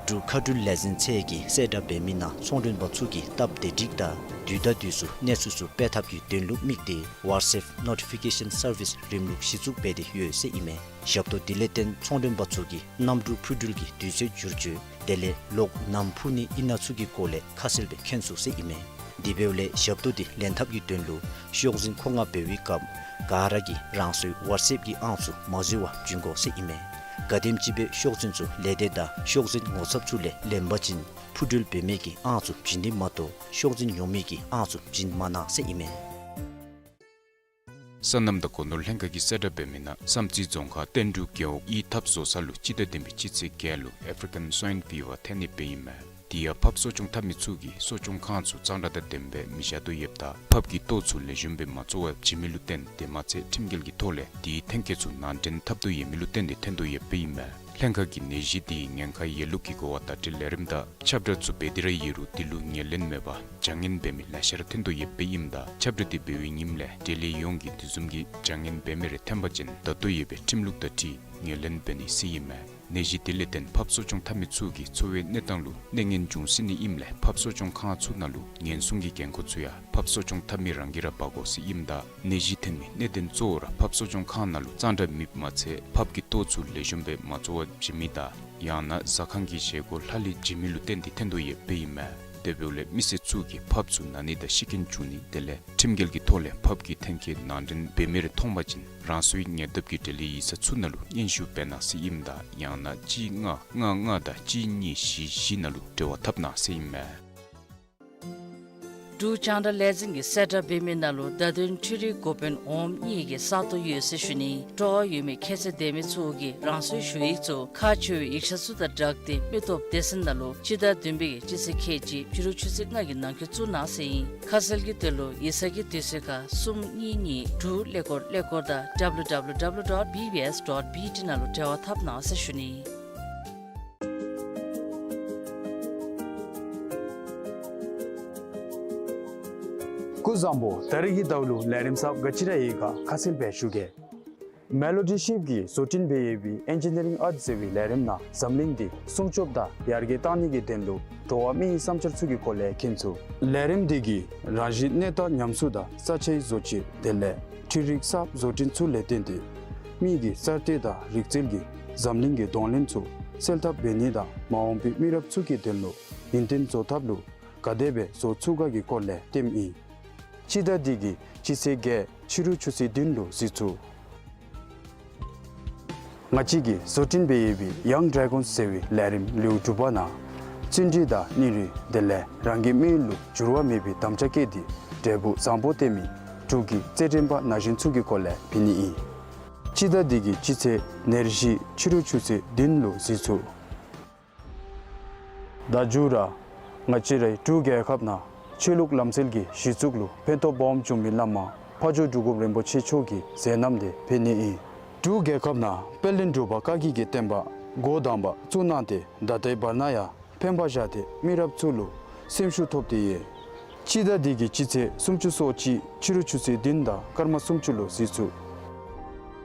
འབྲུག་མཁའ་འགྲུལ་ལས་འཛིན་ཚད་ཀྱིས་གསལ་བསྒྲགས་འབད་མི་ནང་ཚོང་མགྲོན་པ་ཚུ་གིས་སྟབས་བདེ་སྒྲིག་དང་དུས་དང་དུས་སུ་གནས་ཚུལ་ཚུ་སྤེལ་ཐབས་ཀྱི་དོན་ལུ་དམིགས་ཏེ་WhatsApp Notification Service རིམ་ལུགས་གཞི་བཙུགས་འབད་དེ་ཡོད་ཟེར་ཨིན་མས། ཞབས་ཏོག་འདི་ལས་བརྟེན་ཚོང་མགྲོན་པ་ཚུ་གིས་གནམ་གྲུ་འཕུར་འགྲུལ་གྱི་དུས་ཚོད་བསྒྱུར་བཅོས་དེ་ལས་གློག་ནམ་འཕུ་ནི་ཨིན་ན་ཚུ་གི་སྐོར་ལས་ཁ་གསལ་སྦེ་མཁྱེན་ཚུགས་ཟེར་ཨིན་མས། དེ་འབདཝ་ལས་ཞབས་ཏོག་འདི་ལེན་ཐབས་ཀྱི་དོན་ལུ་ཤོག་འཛིན་མཁོ་མངགས་འབད་བའི་སྐབས་ག་ར་གིས་རང་སོའི་WhatsApp གི་ཨང་ཚུ་མ་འཛོལ་བར་བྱིན་དགོ་ཟེར་ཨིན་མས། ག་དེམ་ཅིག་སྦེ་ཤོག་འཛིན་ཚུ་ལས་སྡེ་དང་ཤོག་འཛིན་ངོ་ཚབ་ཚུ་ལས་ལེན་པ་ཅིན་འཕུར་འགྲུལ་འབད་མི་གི་ཨང་ཚུ་བྱིན་ནི་མ་གཏོགས་ཤོག་འཛིན་ཡོང་མི་གི་ཨང་ཚུ་བྱིན་མ་གནང་ཟེར་ཨིན་མས། སོ་ནམ་དང་སྒོ་ནོར་ལྷན་ཁག་གིས་གསལ་བསྒྲགས་འབད་མི་ནང་བསམ་རྩེ་རྫོང་ཁག་བསྟན་འབྲུག་རྒེད་འོག་གི་འཐབ་བཟོ་ས་ལུ་སྤྱི་ཟླ་བདུན་པའི་སྤྱི་ཚེས་བརྒྱད་ལུ་ཨེ་ཕྲི་ཀཱན་སྭའིན་ཕི་བར་ཐོན་ནི་སྦེ་ཨིན་མས། དེ་ཡང་ཕགཔ་གསོ་སྐྱོང་འཐབ་མི་ཚུ་གིས་གསོ་སྐྱོང་ཁང་ཚུ་གཙང་སྦྲ་དང་ལྡནམ་སྦེ་མི་བཞག་དོ་ཡོདཔ་ད་ཕགཔ་གི་ལྟོ་ཚུ་ལེགས་ཤོམ་སྦེ་མ་བཙོ་བར་བྱིན་མི་ལུ་བརྟེན་དེ་མ་ཚད་ཁྲིམས་འགལ་གྱི་ཐོག་ལས་དེའི་ཐོན་སྐྱེད་ཚུ་ནང་འདྲེན་འཐབ་དོ་ཡོད་མི་ལུ་བརྟེན་ཏེ་ཐོན་དོ་ཡོདཔ་ཨིན་མས། ལྷན་ཁག་གིས་ནད་གཞི་དེའི་ཉེན་ཁ་ཡོད་ལུགས་ཀྱི་གོ་བ་བརྡ་སྤྲོད་ལས་རིམ་དང་ཁྱབ་བསྒྲགས་ཚུ་འབད་དེ་ར་ཡོད་རུང་དེ་ལུ་ངོས་ལེན་མེད་པར་བྱ་ངན་འབད་མི་ལེ་ཤ་ར་ཐོན་དོ་ཡོདཔ་ཨིནམ་ད་ཁྱབ་བསྒྲགས་དེ་འབད་བའི་ཉིནམ་ལས་འབྲེལ་ཡོད་ཡོངས་ཀྱིས་དེ་བཟུམ་གྱི་བྱ་ངན་འབད་མི་རེ་ཐོན་པ་ཅིན་ད་ལྟོ་ཡོད་པའི་ཁྲིམས་ལུགས་དང་འཁྲིལ་ངོས་ལེན་འབད་ནི་ཟེར་ཨིན་མས། ནད་གཞི་དེ་ལས་བརྟེན་ཕགཔ་གསོ་སྐྱོང་འཐབ་མི་ཚུ་གི་འཚོ་བའི་གནས་སྟངས་ལུ་གནོད་ངན་འབྱུང་སྲིད་ནི་ཨིནམ་ལས་ཕགཔ་གསོ་སྐྱོང་ཁང་ཚུ་ནང་ལུ་ཉེན་སྲུང་གི་འགན་ཁུར་ཚུ་ཡང་ཕགཔ་གསོ་སྐྱོང་འཐབ་མི་རང་གིས་ར་འབག་དགོ་ཟེར་ཨིནམ་ད་ནད་གཞི་ཐོན་མི་གནད་དོན་གཙོ་བོ་ར་ཕགཔ་གསོ་སྐྱོང་ཁང་ནང་ལུ་གཙང་སྦྲ་མེདཔ་མ་ཚད་ཕགཔ་གི་ལྟོ་ཚུ་ལེགས་ཤོམ་སྦེ་མ་བཙོ་བར་བྱིན་མི་དང་ཡང་ན་ཟ་ཁང་གི་བཞེས་སྒོ་ལྷག་ལུས་བྱིན་མི་ལུ་བརྟེན་ཏེ་ཐོན་དོ་ཡོདཔ་ཨིན་མས། དེ་འབདཝ་ལས་མི་སེར་ཚུ་གིས་ཕགཔ་ཚུ་ན་ནི་དང་ཤི་རྐྱེན་བྱུང་ནི་དེ་ལས་ཁྲིམས་འགལ་གྱི་ཐོག་ལས་ཕགཔ་གི་ཐོན་སྐྱེད་ནང་འདྲེན་འབད་མི་རེ་མཐོང་པ་ཅིན་རང་སོའི་ཉེ་འདབས་ཀྱི་འབྲེལ་ཡོད་ཡིག་ཚང་ཚུ་ནང་ལུ་སྙན་ཞུ་འབད་གནང་ཟེར་ཨིནམ་ད་ཡང་ན་གཅིག་ལྔ་ལྔ་ལྔ་དང་གཅིག་གཉིས་བཞི་བཞི་ནང་ལུ་འབྲེལ་བ་འཐབ་གནང་ཟེར་ཨིན་མས། འབྲུག་རྒྱང་བསྒྲགས་ལས་འཛིན་གྱིས་གསལ་བསྒྲགས་འབད་མི་ནང་ལུ་བརྡ་དོན་འཕྲུལ་རིག་འགོ་དཔོན་འོགམ་གཉིས་ཀྱི་ས་སྟོང་ཡོད་ཟེར་ཞུ་ནི། སྤྲོ་བ་ཡོད་མི་ཁྱད་ཚད་ལྡན་མི་ཚུ་གིས་རང་སོའི་ཞུ་ཡིག་ཚུ་ཁག་ཆེ་བའི་ཡིག་ཆ་ཚུ་དང་སྦྲགས་ཏེ་མི་སྟོབས་སྡེ་ཚན་ནང་ལུ་སྤྱི་ཟླ་བདུན་པའི་སྤྱི་ཚེས་ཁལ་གཅིག་ཕྱི་རུ་ཆུ་ཚོད་ལྔ་གི་ནང་འཁོད་བཙུགས་གནང་ཟེར་ཨིན། ཁ་གསལ་གྱི་དོན་ལུ་ཡིག་ཚང་གི་དུས་ཚོད་ཁར་གསུམ་གཉིས་གཉིས་དྲུག་ཀླད་ཀོར་ཀླད་ཀོར་དང་W W W dot B B S dot B T ནང་ལུ་འབྲེལ་བ་འཐབ་གནང་ཟེར་ཞུ་ནི། སྐུ་གཟུགས་བཟང་པོ། ད་རིས་ཀྱི་ཟླཝ་ལུ་ལས་རིམ་གསརཔ་ག་ཅི་ར་ཡོད་ག་ཁ་གསལ་སྦེ་ཞུ་གེ། མེ་ལོ་ཌི་ཤིབ་ཀྱིས་བཟོ་སྐྲུན་འབད་ཡོད་པའི་ཨིན་ཇི་ནི་རིང་ཨརཊ་ཟེར་བའི་ལས་རིམ་ནང་འཛམ་གླིང་འདི་སྲུང་སྐྱོབ་དང་ཡར་རྒྱས་གཏང་ནི་གི་དོན་ལུ་འགྲོ་བ་མིའི་བསམ་འཆར་ཚུ་གི་སྐོར་ལས་མཁྱེན་ཚུགས། ལས་རིམ་འདི་གིས་རང་བཞིན་གནས་སྟངས་ཉམས་གསོ་དང་ས་ཆའི་བཟོ་བཅོས་དེ་ལས་འཕྲུལ་རིག་གསརཔ་བཟོ་སྐྲུན་ཚུ་ལས་བརྟེན་ཏེ་མི་གི་གསར་གཏོད་དང་རིག་རྩལ་གྱིས་འཛམ་གླིང་གི་གདོང་ལེན་ཚུ་སེལ་ཐབས་འབད་ནི་དང་མ་འོངས་པའི་མི་རབས་ཚུ་གི་དོན་ལུ་ཡུན་བརྟན་བཟོ་ཐབས་ལུ་ག་དེ་སྦེ་བཟོ་ཚུགས་ག་གི་སྐོར་ལས་སྟོནམ་ཨིན། སྤྱི་ཟླ་འདི་གི་སྤྱི་ཚེས་བརྒྱད་ཕྱི་རུ་ཆུ་ཚོད་བདུན་ལུ་གཟིགས་ཚུགས། ང་བཅས་ཀྱིས་བཟོ་སྐྲུན་འབད་ཡོད་པའི་ཡང་ཌེ་རེ་གཱོན་ཟེར་བའི་ལས་རིམ་ལེའུ་དྲུག་པ་ནང་བརྩོན་འགྲུས་དང་སྙིང་རུས་དེ་ལས་རང་གི་མི་ཡུལ་ལུ་འགྱུར་བ་མེད་པའི་དམ་བཅའ་བསྐྱེད་དེ་འབྲས་བུ་བཟང་པོ་སྟོན་མི་འབྲུག་གི་རྩེད་འགྲན་པ་ན་གཞོན་ཚུ་གི་སྐོར་ལས་བྱིན་ནི་ཨིན། སྤྱི་ཟླ་འདི་གི་སྤྱི་ཚེས་ཉེར་བཞི་ཕྱི་རུ་ཆུ་ཚོད་བདུན་ལུ་གཟིགས་ཚུགས། ད་མཇུག་ར་ང་བཅས་རའི་འབྲུག་རྒྱལ་ཁབ་ནང་ཆོས་ལུགས་ལམ་སྲོལ་གྱི་གཞི་བཙུགས་ལུ་ཕན་ཐོགས་སྦོམ་བྱུང་མི་བླ་མ་ཕ་ཇོ་འབྲུག་སྒོམ་རིན་པོ་ཆེ་མཆོག་གི་མཛད་རྣམ་དེ་ཕུལ་ནི་ཨིན། འབྲུག་རྒྱལ་ཁབ་ནང་དཔལ་ལྡན་འབྲུག་པ་བཀའ་བརྒྱུད་ཀྱི་བསྟན་པ་འགོ་དང་པ་བཙུགས་གནང་སྟེ་ད་ལྟའི་བར་ན་ཡང་ཕན་པ་བཞག་སྟེ་མི་རབས་ཚུ་ལུ་སེམས་ཤུགས་ཐོབ་སྟེ་ཡོད། སྤྱི་ཟླ་འདི་གི་སྤྱི་ཚེས་སུམ་ཅུ་སོ་གཅིག་ཕྱི་རུ་ཆུ་ཚོད་བདུན་དང་སྐར་མ་སུམ་ཅུ་ལུ་གཟིགས་ཚུགས།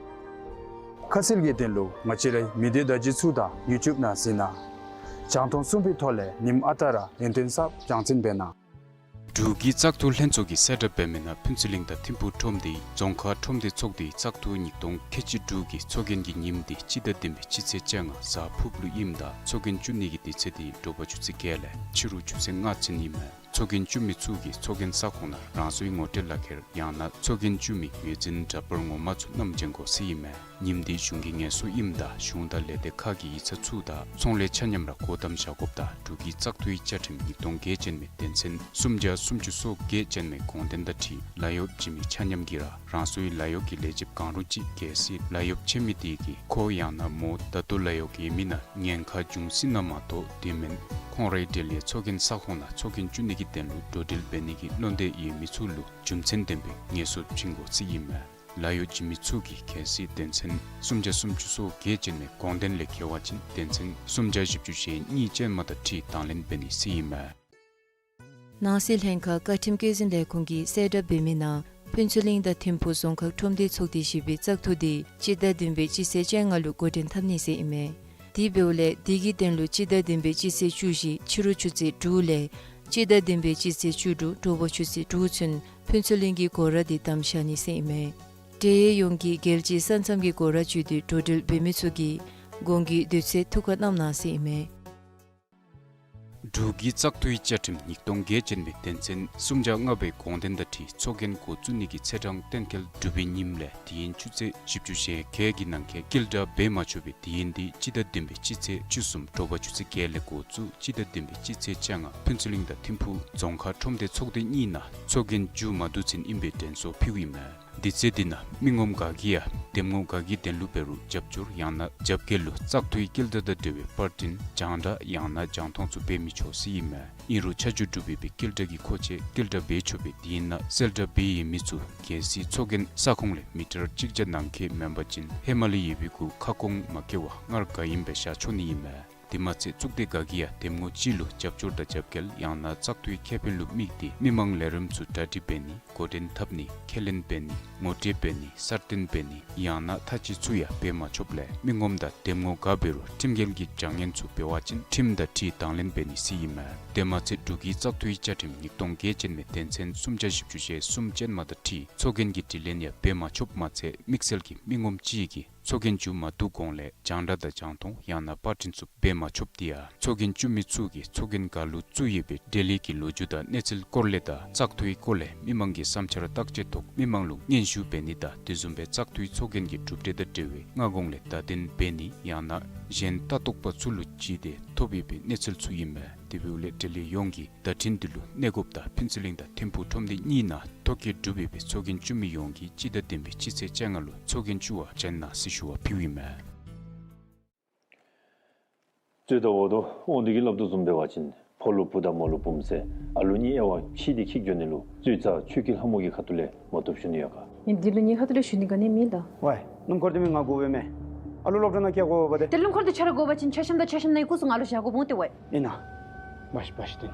ཁ་གསལ་གྱི་དོན་ལུ་ང་བཅས་རའི་མི་སྡེ་བརྡ་བརྒྱུད་ཚུ་དང་ཡུ་ཊུབ་ནང་གཟིགས་གནང་། རྒྱང་མཐོང་གསུམ་པའི་ཐོག་ལས་ཉིནམ་ཨ་རྟག་ར་ཡུན་བརྟན་གསརཔ་རྒྱང་སྲིང་འབད་གནང་། འབྲུག་གི་བཙག་འཐུ་ལྷན་ཚོགས་ཀྱིས་གསལ་བསྒྲགས་འབད་མི་ནང་ཕུན་ཚོགས་གླིང་དང་ཐིམ་ཕུག་ཁྲོམ་སྡེའི་རྫོང་ཁག་ཁྲོམ་སྡེ་ཚོགས་སྡེའི་བཙག་འཐུ་ཉིས་སྟོང་ཁལ་གཅིག་དྲུག་གི་ཚོགས་རྒྱན་གྱི་ཉིནམ་དེ་སྤྱི་ཟླ་བདུན་པའི་སྤྱི་ཚེས་བཅོ་ལྔ་གཟའ་ཕུརཔ་ལུ་ཨིནམ་ད་ཚོགས་རྒྱན་བཙུགས་ནི་གི་དུས་ཚོད་དེ་དྲོ་པ་ཆུ་ཚོད་བརྒྱད་ལས་ཕྱི་རུ་ཆུ་ཚོད་ལྔ་ཚུན་ཨིན་མས། ཚོགས་རྒྱན་བཙུགས་མི་ཚུ་གིས་ཚོགས་རྒྱན་ས་ཁོངས་ནང་རང་སོའི་ངོ་སྤྲོད་ལག་ཁྱེར་ཡང་ན་ཚོགས་རྒྱན་བཙུགས་མི་ངོས་འཛིན་འདྲ་པར་ངོ་མ་ཚུ་བསྣམས་བྱོན་དགོ་ཟེར་ཨིན་མས། ཉིནམ་དེ་གཞུང་གི་ངལ་གསོ་ཨིནམ་ད་གཞུང་དང་ལས་སྡེ་ཁག་གི་ཡིག་ཚང་ཚུ་དང་ཚོང་ལས་ཆ་མཉམ་ར་སྒོ་བསྡམས་བཞག་དགོཔ་དང་འབྲུག་གི་བཙག་འཐུའི་བཅའ་ཁྲིམས་ཉིས་སྟོང་བརྒྱད་ཅན་མའི་དོན་ཚན་སུམ་བརྒྱ་སུམ་ཅུ་སོ་བརྒྱད་ཅན་མའི་དགོངས་དོན་དང་འཁྲིལ་ལཱ་གཡོག་བྱིན་མི་ཆ་མཉམ་གྱིས་ར་རང་སོའི་ལཱ་གཡོག་གི་ལས་བྱེདཔ་གང་རུང་ཅིག་གལ་སྲིད་ལཱ་གཡོག་བྱིན་མི་དེ་གིས་ཁོ་ཡང་ན་མོ་ད་ལྟོ་ལཱ་གཡོག་ཡོད་མི་ནང་ཉེན་ཁ་འབྱུང་སྲིད་ན་མ་གཏོགས་དེ་མེན་ཁོང་རའི་འབྲེལ་ཡོད་ཚོགས་རྒྱན་ས་ཁོངས་ནང་ཚོགས་རྒྱན་བཙུགས་ནི་གི་དོན་ལུ་འགྲོ་འགྲུལ་འབད་ནི་གི་བློ་འདོད་ཡོད་མི་ཚུ་ལུ་རྒྱུ་མཚན་ལྡན་པའི་ངལ་གསོ་བྱིན་དགོ་ཟེར་ཨིན་མས། ལཱ་གཡོག་བྱིན་མི་ཚུ་གིས་གལ་སྲིད་དོན་ཚན་སུམ་བརྒྱ་སུམ་ཅུ་སོ་བརྒྱད་ཅན་མའི་དགོངས་དོན་ལས་འགལ་བ་ཅིན་དོན་ཚན་སུམ་བརྒྱ་བཞི་བཅུ་ཞེ་གཉིས་ཅན་མ་དང་འཁྲིལ་དང་ལེན་འབད་ནི་ཟེར་ཨིན་མས། ནང་སྲིད་ལྷན་ཁག་བཀའ་ཁྲིམས་བཀོད་འཛིན་ལས་ཁུངས་ཀྱིས་གསལ་བསྒྲགས་འབད་མི་ནང་ཕུན་ཚོགས་གླིང་དང་ཐིམ་ཕུག་རྫོང་ཁག་ཁྲོམ་སྡེ་ཚོགས་སྡེ་བཞི་པའི་བཙག་འཐུ་དེ་སྤྱི་ཟླ་བདུན་པའི་སྤྱི་ཚེས་བཅོ་ལྔ་ལུ་འགོ་འདྲེན་འཐབ་ནི་ཟེར་ཨིན་མས། དེ་འབདཝ་ལས་དེ་གི་དོན་ལུ་སྤྱི་ཟླ་བདུན་པའི་སྤྱི་ཚེས་བཅུ་བཞི་ཕྱི་རུ་ཆུ་ཚོད་དྲུག་ལས་སྤྱི་ཟླ་བདུན་པའི་སྤྱི་ཚེས་བཅུ་དྲུག་དྲོ་པ་ཆུ་ཚོད་དྲུག་ཚུན་ཕུན་ཚོགས་གླིང་གི་སྒོ་ར་དེ་བསྡམས་བཞག་ནི་ཟེར་ཨིན་མས། འབྲེལ་ཡོད་ཡོངས་ཀྱིས་རྒྱལ་སྤྱིའི་ས་མཚམས་ཀྱི་སྒོ་ར་བརྒྱུད་དེ་འགྲོ་འགྲུལ་འབད་མི་ཚུ་གིས་གོང་གི་དུས་ཚོད་ཐུགས་ཁར་བསྣམས་གནང་ཟེར་ཨིན་མས། འབྲུག་གི་བཙག་འཐུའི་བཅའ་ཁྲིམས་ཉིས་སྟོང་བརྒྱད་ཅན་པའི་དོན་ཚན་སུམ་བརྒྱ་ལྔ་པའི་དགོངས་དོན་དང་འཁྲིལ་ཚོགས་རྒྱན་འགོ་བཙུགས་ནི་གི་ཚེས་གྲངས་གཏན་འཁེལ་གྲུབ་པའི་ཉིནམ་ལས་དེ་ཡན་ཆུ་ཚོད་བཞི་བཅུ་ཞེ་བརྒྱད་ཀྱི་ནང་འཁོད་བསྐྱེལ་བསྒྲགས་འབད་མ་ཆོག་པའི་དུས་ཡུན་འདི་སྤྱི་ཟླ་བདུན་པའི་སྤྱི་ཚེས་བཅུ་གསུམ་དྲོ་པ་ཆུ་ཚོད་བརྒྱད་ལས་འགོ་བཙུགས་སྤྱི་ཟླ་བདུན་པའི་སྤྱི་ཚེས་བཅོ་ལྔ་ཕུན་ཚོགས་གླིང་དང་ཐིམ་ཕུག་རྫོང་ཁག་ཁྲོམ་སྡེ་ཚོགས་སྡེ་གཉིས་ནང་ཚོགས་རྒྱན་མཇུག་མ་བསྡུ་ཚུན་ཨིན་པའི་དྲན་གསོ་ཕུལཝ་ཨིན་མས། དུས་ཚོད་འདི་ནང་མི་ངོམ་ག་གིས་ཡང་འདེམས་ངོ་ག་གི་དོན་ལུ་འབད་རུང་རྒྱབ་སྐྱོར་ཡང་ན་རྒྱབ་འགལ་ལུ་བཙག་འཐུའི་བསྐྱེལ་བསྒྲགས་དང་འབྲེལ་བའི་པར་འཕྲིན་རྒྱང་བསྒྲགས་ཡང་ན་རྒྱང་མཐོང་ཚུ་འབད་མི་ཆོག་ཟེར་ཨིན་མས། ཨིན་རུང་ཆ་འཇོག་གྲུབ་པའི་བསྐྱེལ་བསྒྲགས་ཀྱི་མཁོ་ཆས་བསྐྱེལ་བསྒྲགས་འབད་ཆོག་པའི་དུས་ཡུན་ནང་གསལ་བསྒྲགས་འབད་ཡོད་མི་ཚུ་གལ་སྲིད་ཚོགས་རྒྱན་ས་ཁོངས་ལས་མི་ཊར་གཅིག་བརྒྱ་ནང་འཁོད་མེན་པ་ཅིན་ཧེ་མ་ལས་ཡོད་པའི་གུ་ཁ་སྐོང་མ་བཀལ་བར་སྔར་ག་ཨིནམ་སྦེ་བཞག་ཆོག་ནི་ཨིན་མས། དེ་མ་ཚད་གཙུག་སྡེ་ག་གིས་ཡང་འདེམས་ངོ་ཅིག་ལུ་རྒྱབ་སྐྱོར་དང་རྒྱབ་འགལ་ཡང་ན་བཙག་འཐུའི་ཁེ་ཕན་ལུ་དམིགས་ཏེ་མི་མང་ལས་རིམ་ཚུ་གྲ་སྒྲིག་འབད་ནི་འགོ་འདྲེན་འཐབ་ནི་ཁས་ལེན་འབད་ནི་ངོ་སྤྲོད་འབད་ནི་གསར་བཏོན་འབད་ནི་ཡང་ན་ཐ་ཅི་ཚུ་ཡང་འབད་མ་ཆོགཔ་ལས་མི་ངོམ་དང་འདེམས་ངོ་ག་འབད་རུང་ཁྲིམས་འགལ་གྱི་བྱ་ངན་ཚུ་འབད་བ་ཅིན་ཁྲིམས་དང་འཁྲིལ་དང་ལེན་འབད་ནི་ཟེར་ཨིན་མས། དེ་མ་ཚད་འབྲུག་གི་བཙག་འཐུའི་བཅའ་ཁྲིམས་ཉིས་སྟོང་བརྒྱད་ཅན་མའི་དོན་ཚན་སུམ་བརྒྱ་བཞི་བཅུ་ཞེ་གསུམ་ཅན་མ་དང་འཁྲིལ་ཚོགས་རྒྱན་གྱི་དྲི་ལན་ཡང་འབད་མ་ཆོགཔ་མ་ཚད་དམིགས་བསལ་གྱི་མི་ངོམ་ཅིག་གིས་ཚོགས་རྒྱན་མཇུག་མ་བསྡུ་གོང་ལས་རྒྱང་བསྒྲགས་དང་རྒྱང་མཐོང་ཡང་ན་པར་འཕྲིན་ཚུ་འབད་མ་ཆོགཔ་འདི་ཡང་ཚོགས་རྒྱན་བཙུགས་མི་ཚུ་གིས་ཚོགས་རྒྱན་ག་ལུ་བཙུགས་ཡོད་པའི་འབྲེལ་ཡོད་ཀྱི་ལོ་རྒྱུས་དང་གནས་ཚུལ་སྐོར་ལས་དང་བཙག་འཐུའི་སྐོར་ལས་མི་མང་གི་བསམ་འཆར་བརྟག་དཔྱད་ཐོག་མི་མང་ལུ་སྙན་ཞུ་འབད་ནི་དང་དེ་བཟུམ་སྦེ་བཙག་འཐུའི་ཚོགས་རྒྱན་གྱི་གྲུབ་འབྲས་དང་འབྲེལ་བའི་སྔ་གོང་ལས་བརྡ་དོན་འབད་ནི་ཡང་ན་གཞན་ལྟ་རྟོག་པ་ཚུ་ལུ་བརྒྱུད་དེ་ཐོབ་ཡོད་པའི་གནས་ཚུལ་ཚུ་ཨིན་མས། དེ་འབདཝ་ལས་འབྲེལ་ཡོད་ཡོངས་ཀྱིས་བརྡ་འཕྲིན་འདི་ལུ་གནས་སྒོཔ་དང་ཕུན་ཚོགས་གླིང་དང་ཐིམ་ཕུག་ཁྲོམ་སྡེ་གཉིས་ནང་ཐོ་བཀོད་གྲུབ་ཡོད་པའི་ཚོགས་རྒྱན་བཙུགས་མི་ཡོངས་ཀྱིས་སྤྱི་ཟླ་བདུན་པའི་སྤྱི་ཚེས་བཅོ་ལྔ་ལུ་ཚོགས་རྒྱན་བཙུགས་པར་བྱོན་གནང་ཟེར་ཞུ་བ་ཕུལཝ་ཨིན་མས། རྩོད་ཟླ་འོག་ཏུ་དབང་འདུས་ཀྱིས་སླབ་དོ་བཟུམ་འབད་བ་ཅིན་ཕོ་ལུ་བུ་དང་མོ་ལུ་བུམོ་ཟེར་ཨ་ལུ་གཉིས་དབྱེ་བ་ཕྱེ་སྟེ་འཁྱིད་འགྱོ་ནི་ལུ་རྩོད་རྩ་ཆོས་ཀྱི་ལྷ་མོ་གི་ཁ་ཐུག་ལས་མ་བཏུབ་ཞུ་ནི་ཡོད་ག། ཨིན་འདི་ལུ་ངེའི་ཁ་ཐུག་ལས་ཞུ་ནི་ག་ནི་མེད་ལགས། ཝའི་སྣུམ་འཁོར་འདི་མི་ང་དགོ་པས་མས། ཨ་ལུ་སློབ་གྲྭ་ནང་བསྐྱལ་དགོ་པས་ཏེ། ཏེ་སྣུམ་འཁོར་འདི་ཁྱོད་ར་དགོ་པ་ཅིན་མཆོད་བཤམ་དང་མཆོད་བཤམ་ནང་གི་སྐུ་གཟུགས་ང་ལུ་བཞག་དགོཔ་འོང་ཏེ་ཝའི། ཨིན་ན། བ་ཤི་བ་ཤི་ཏེ།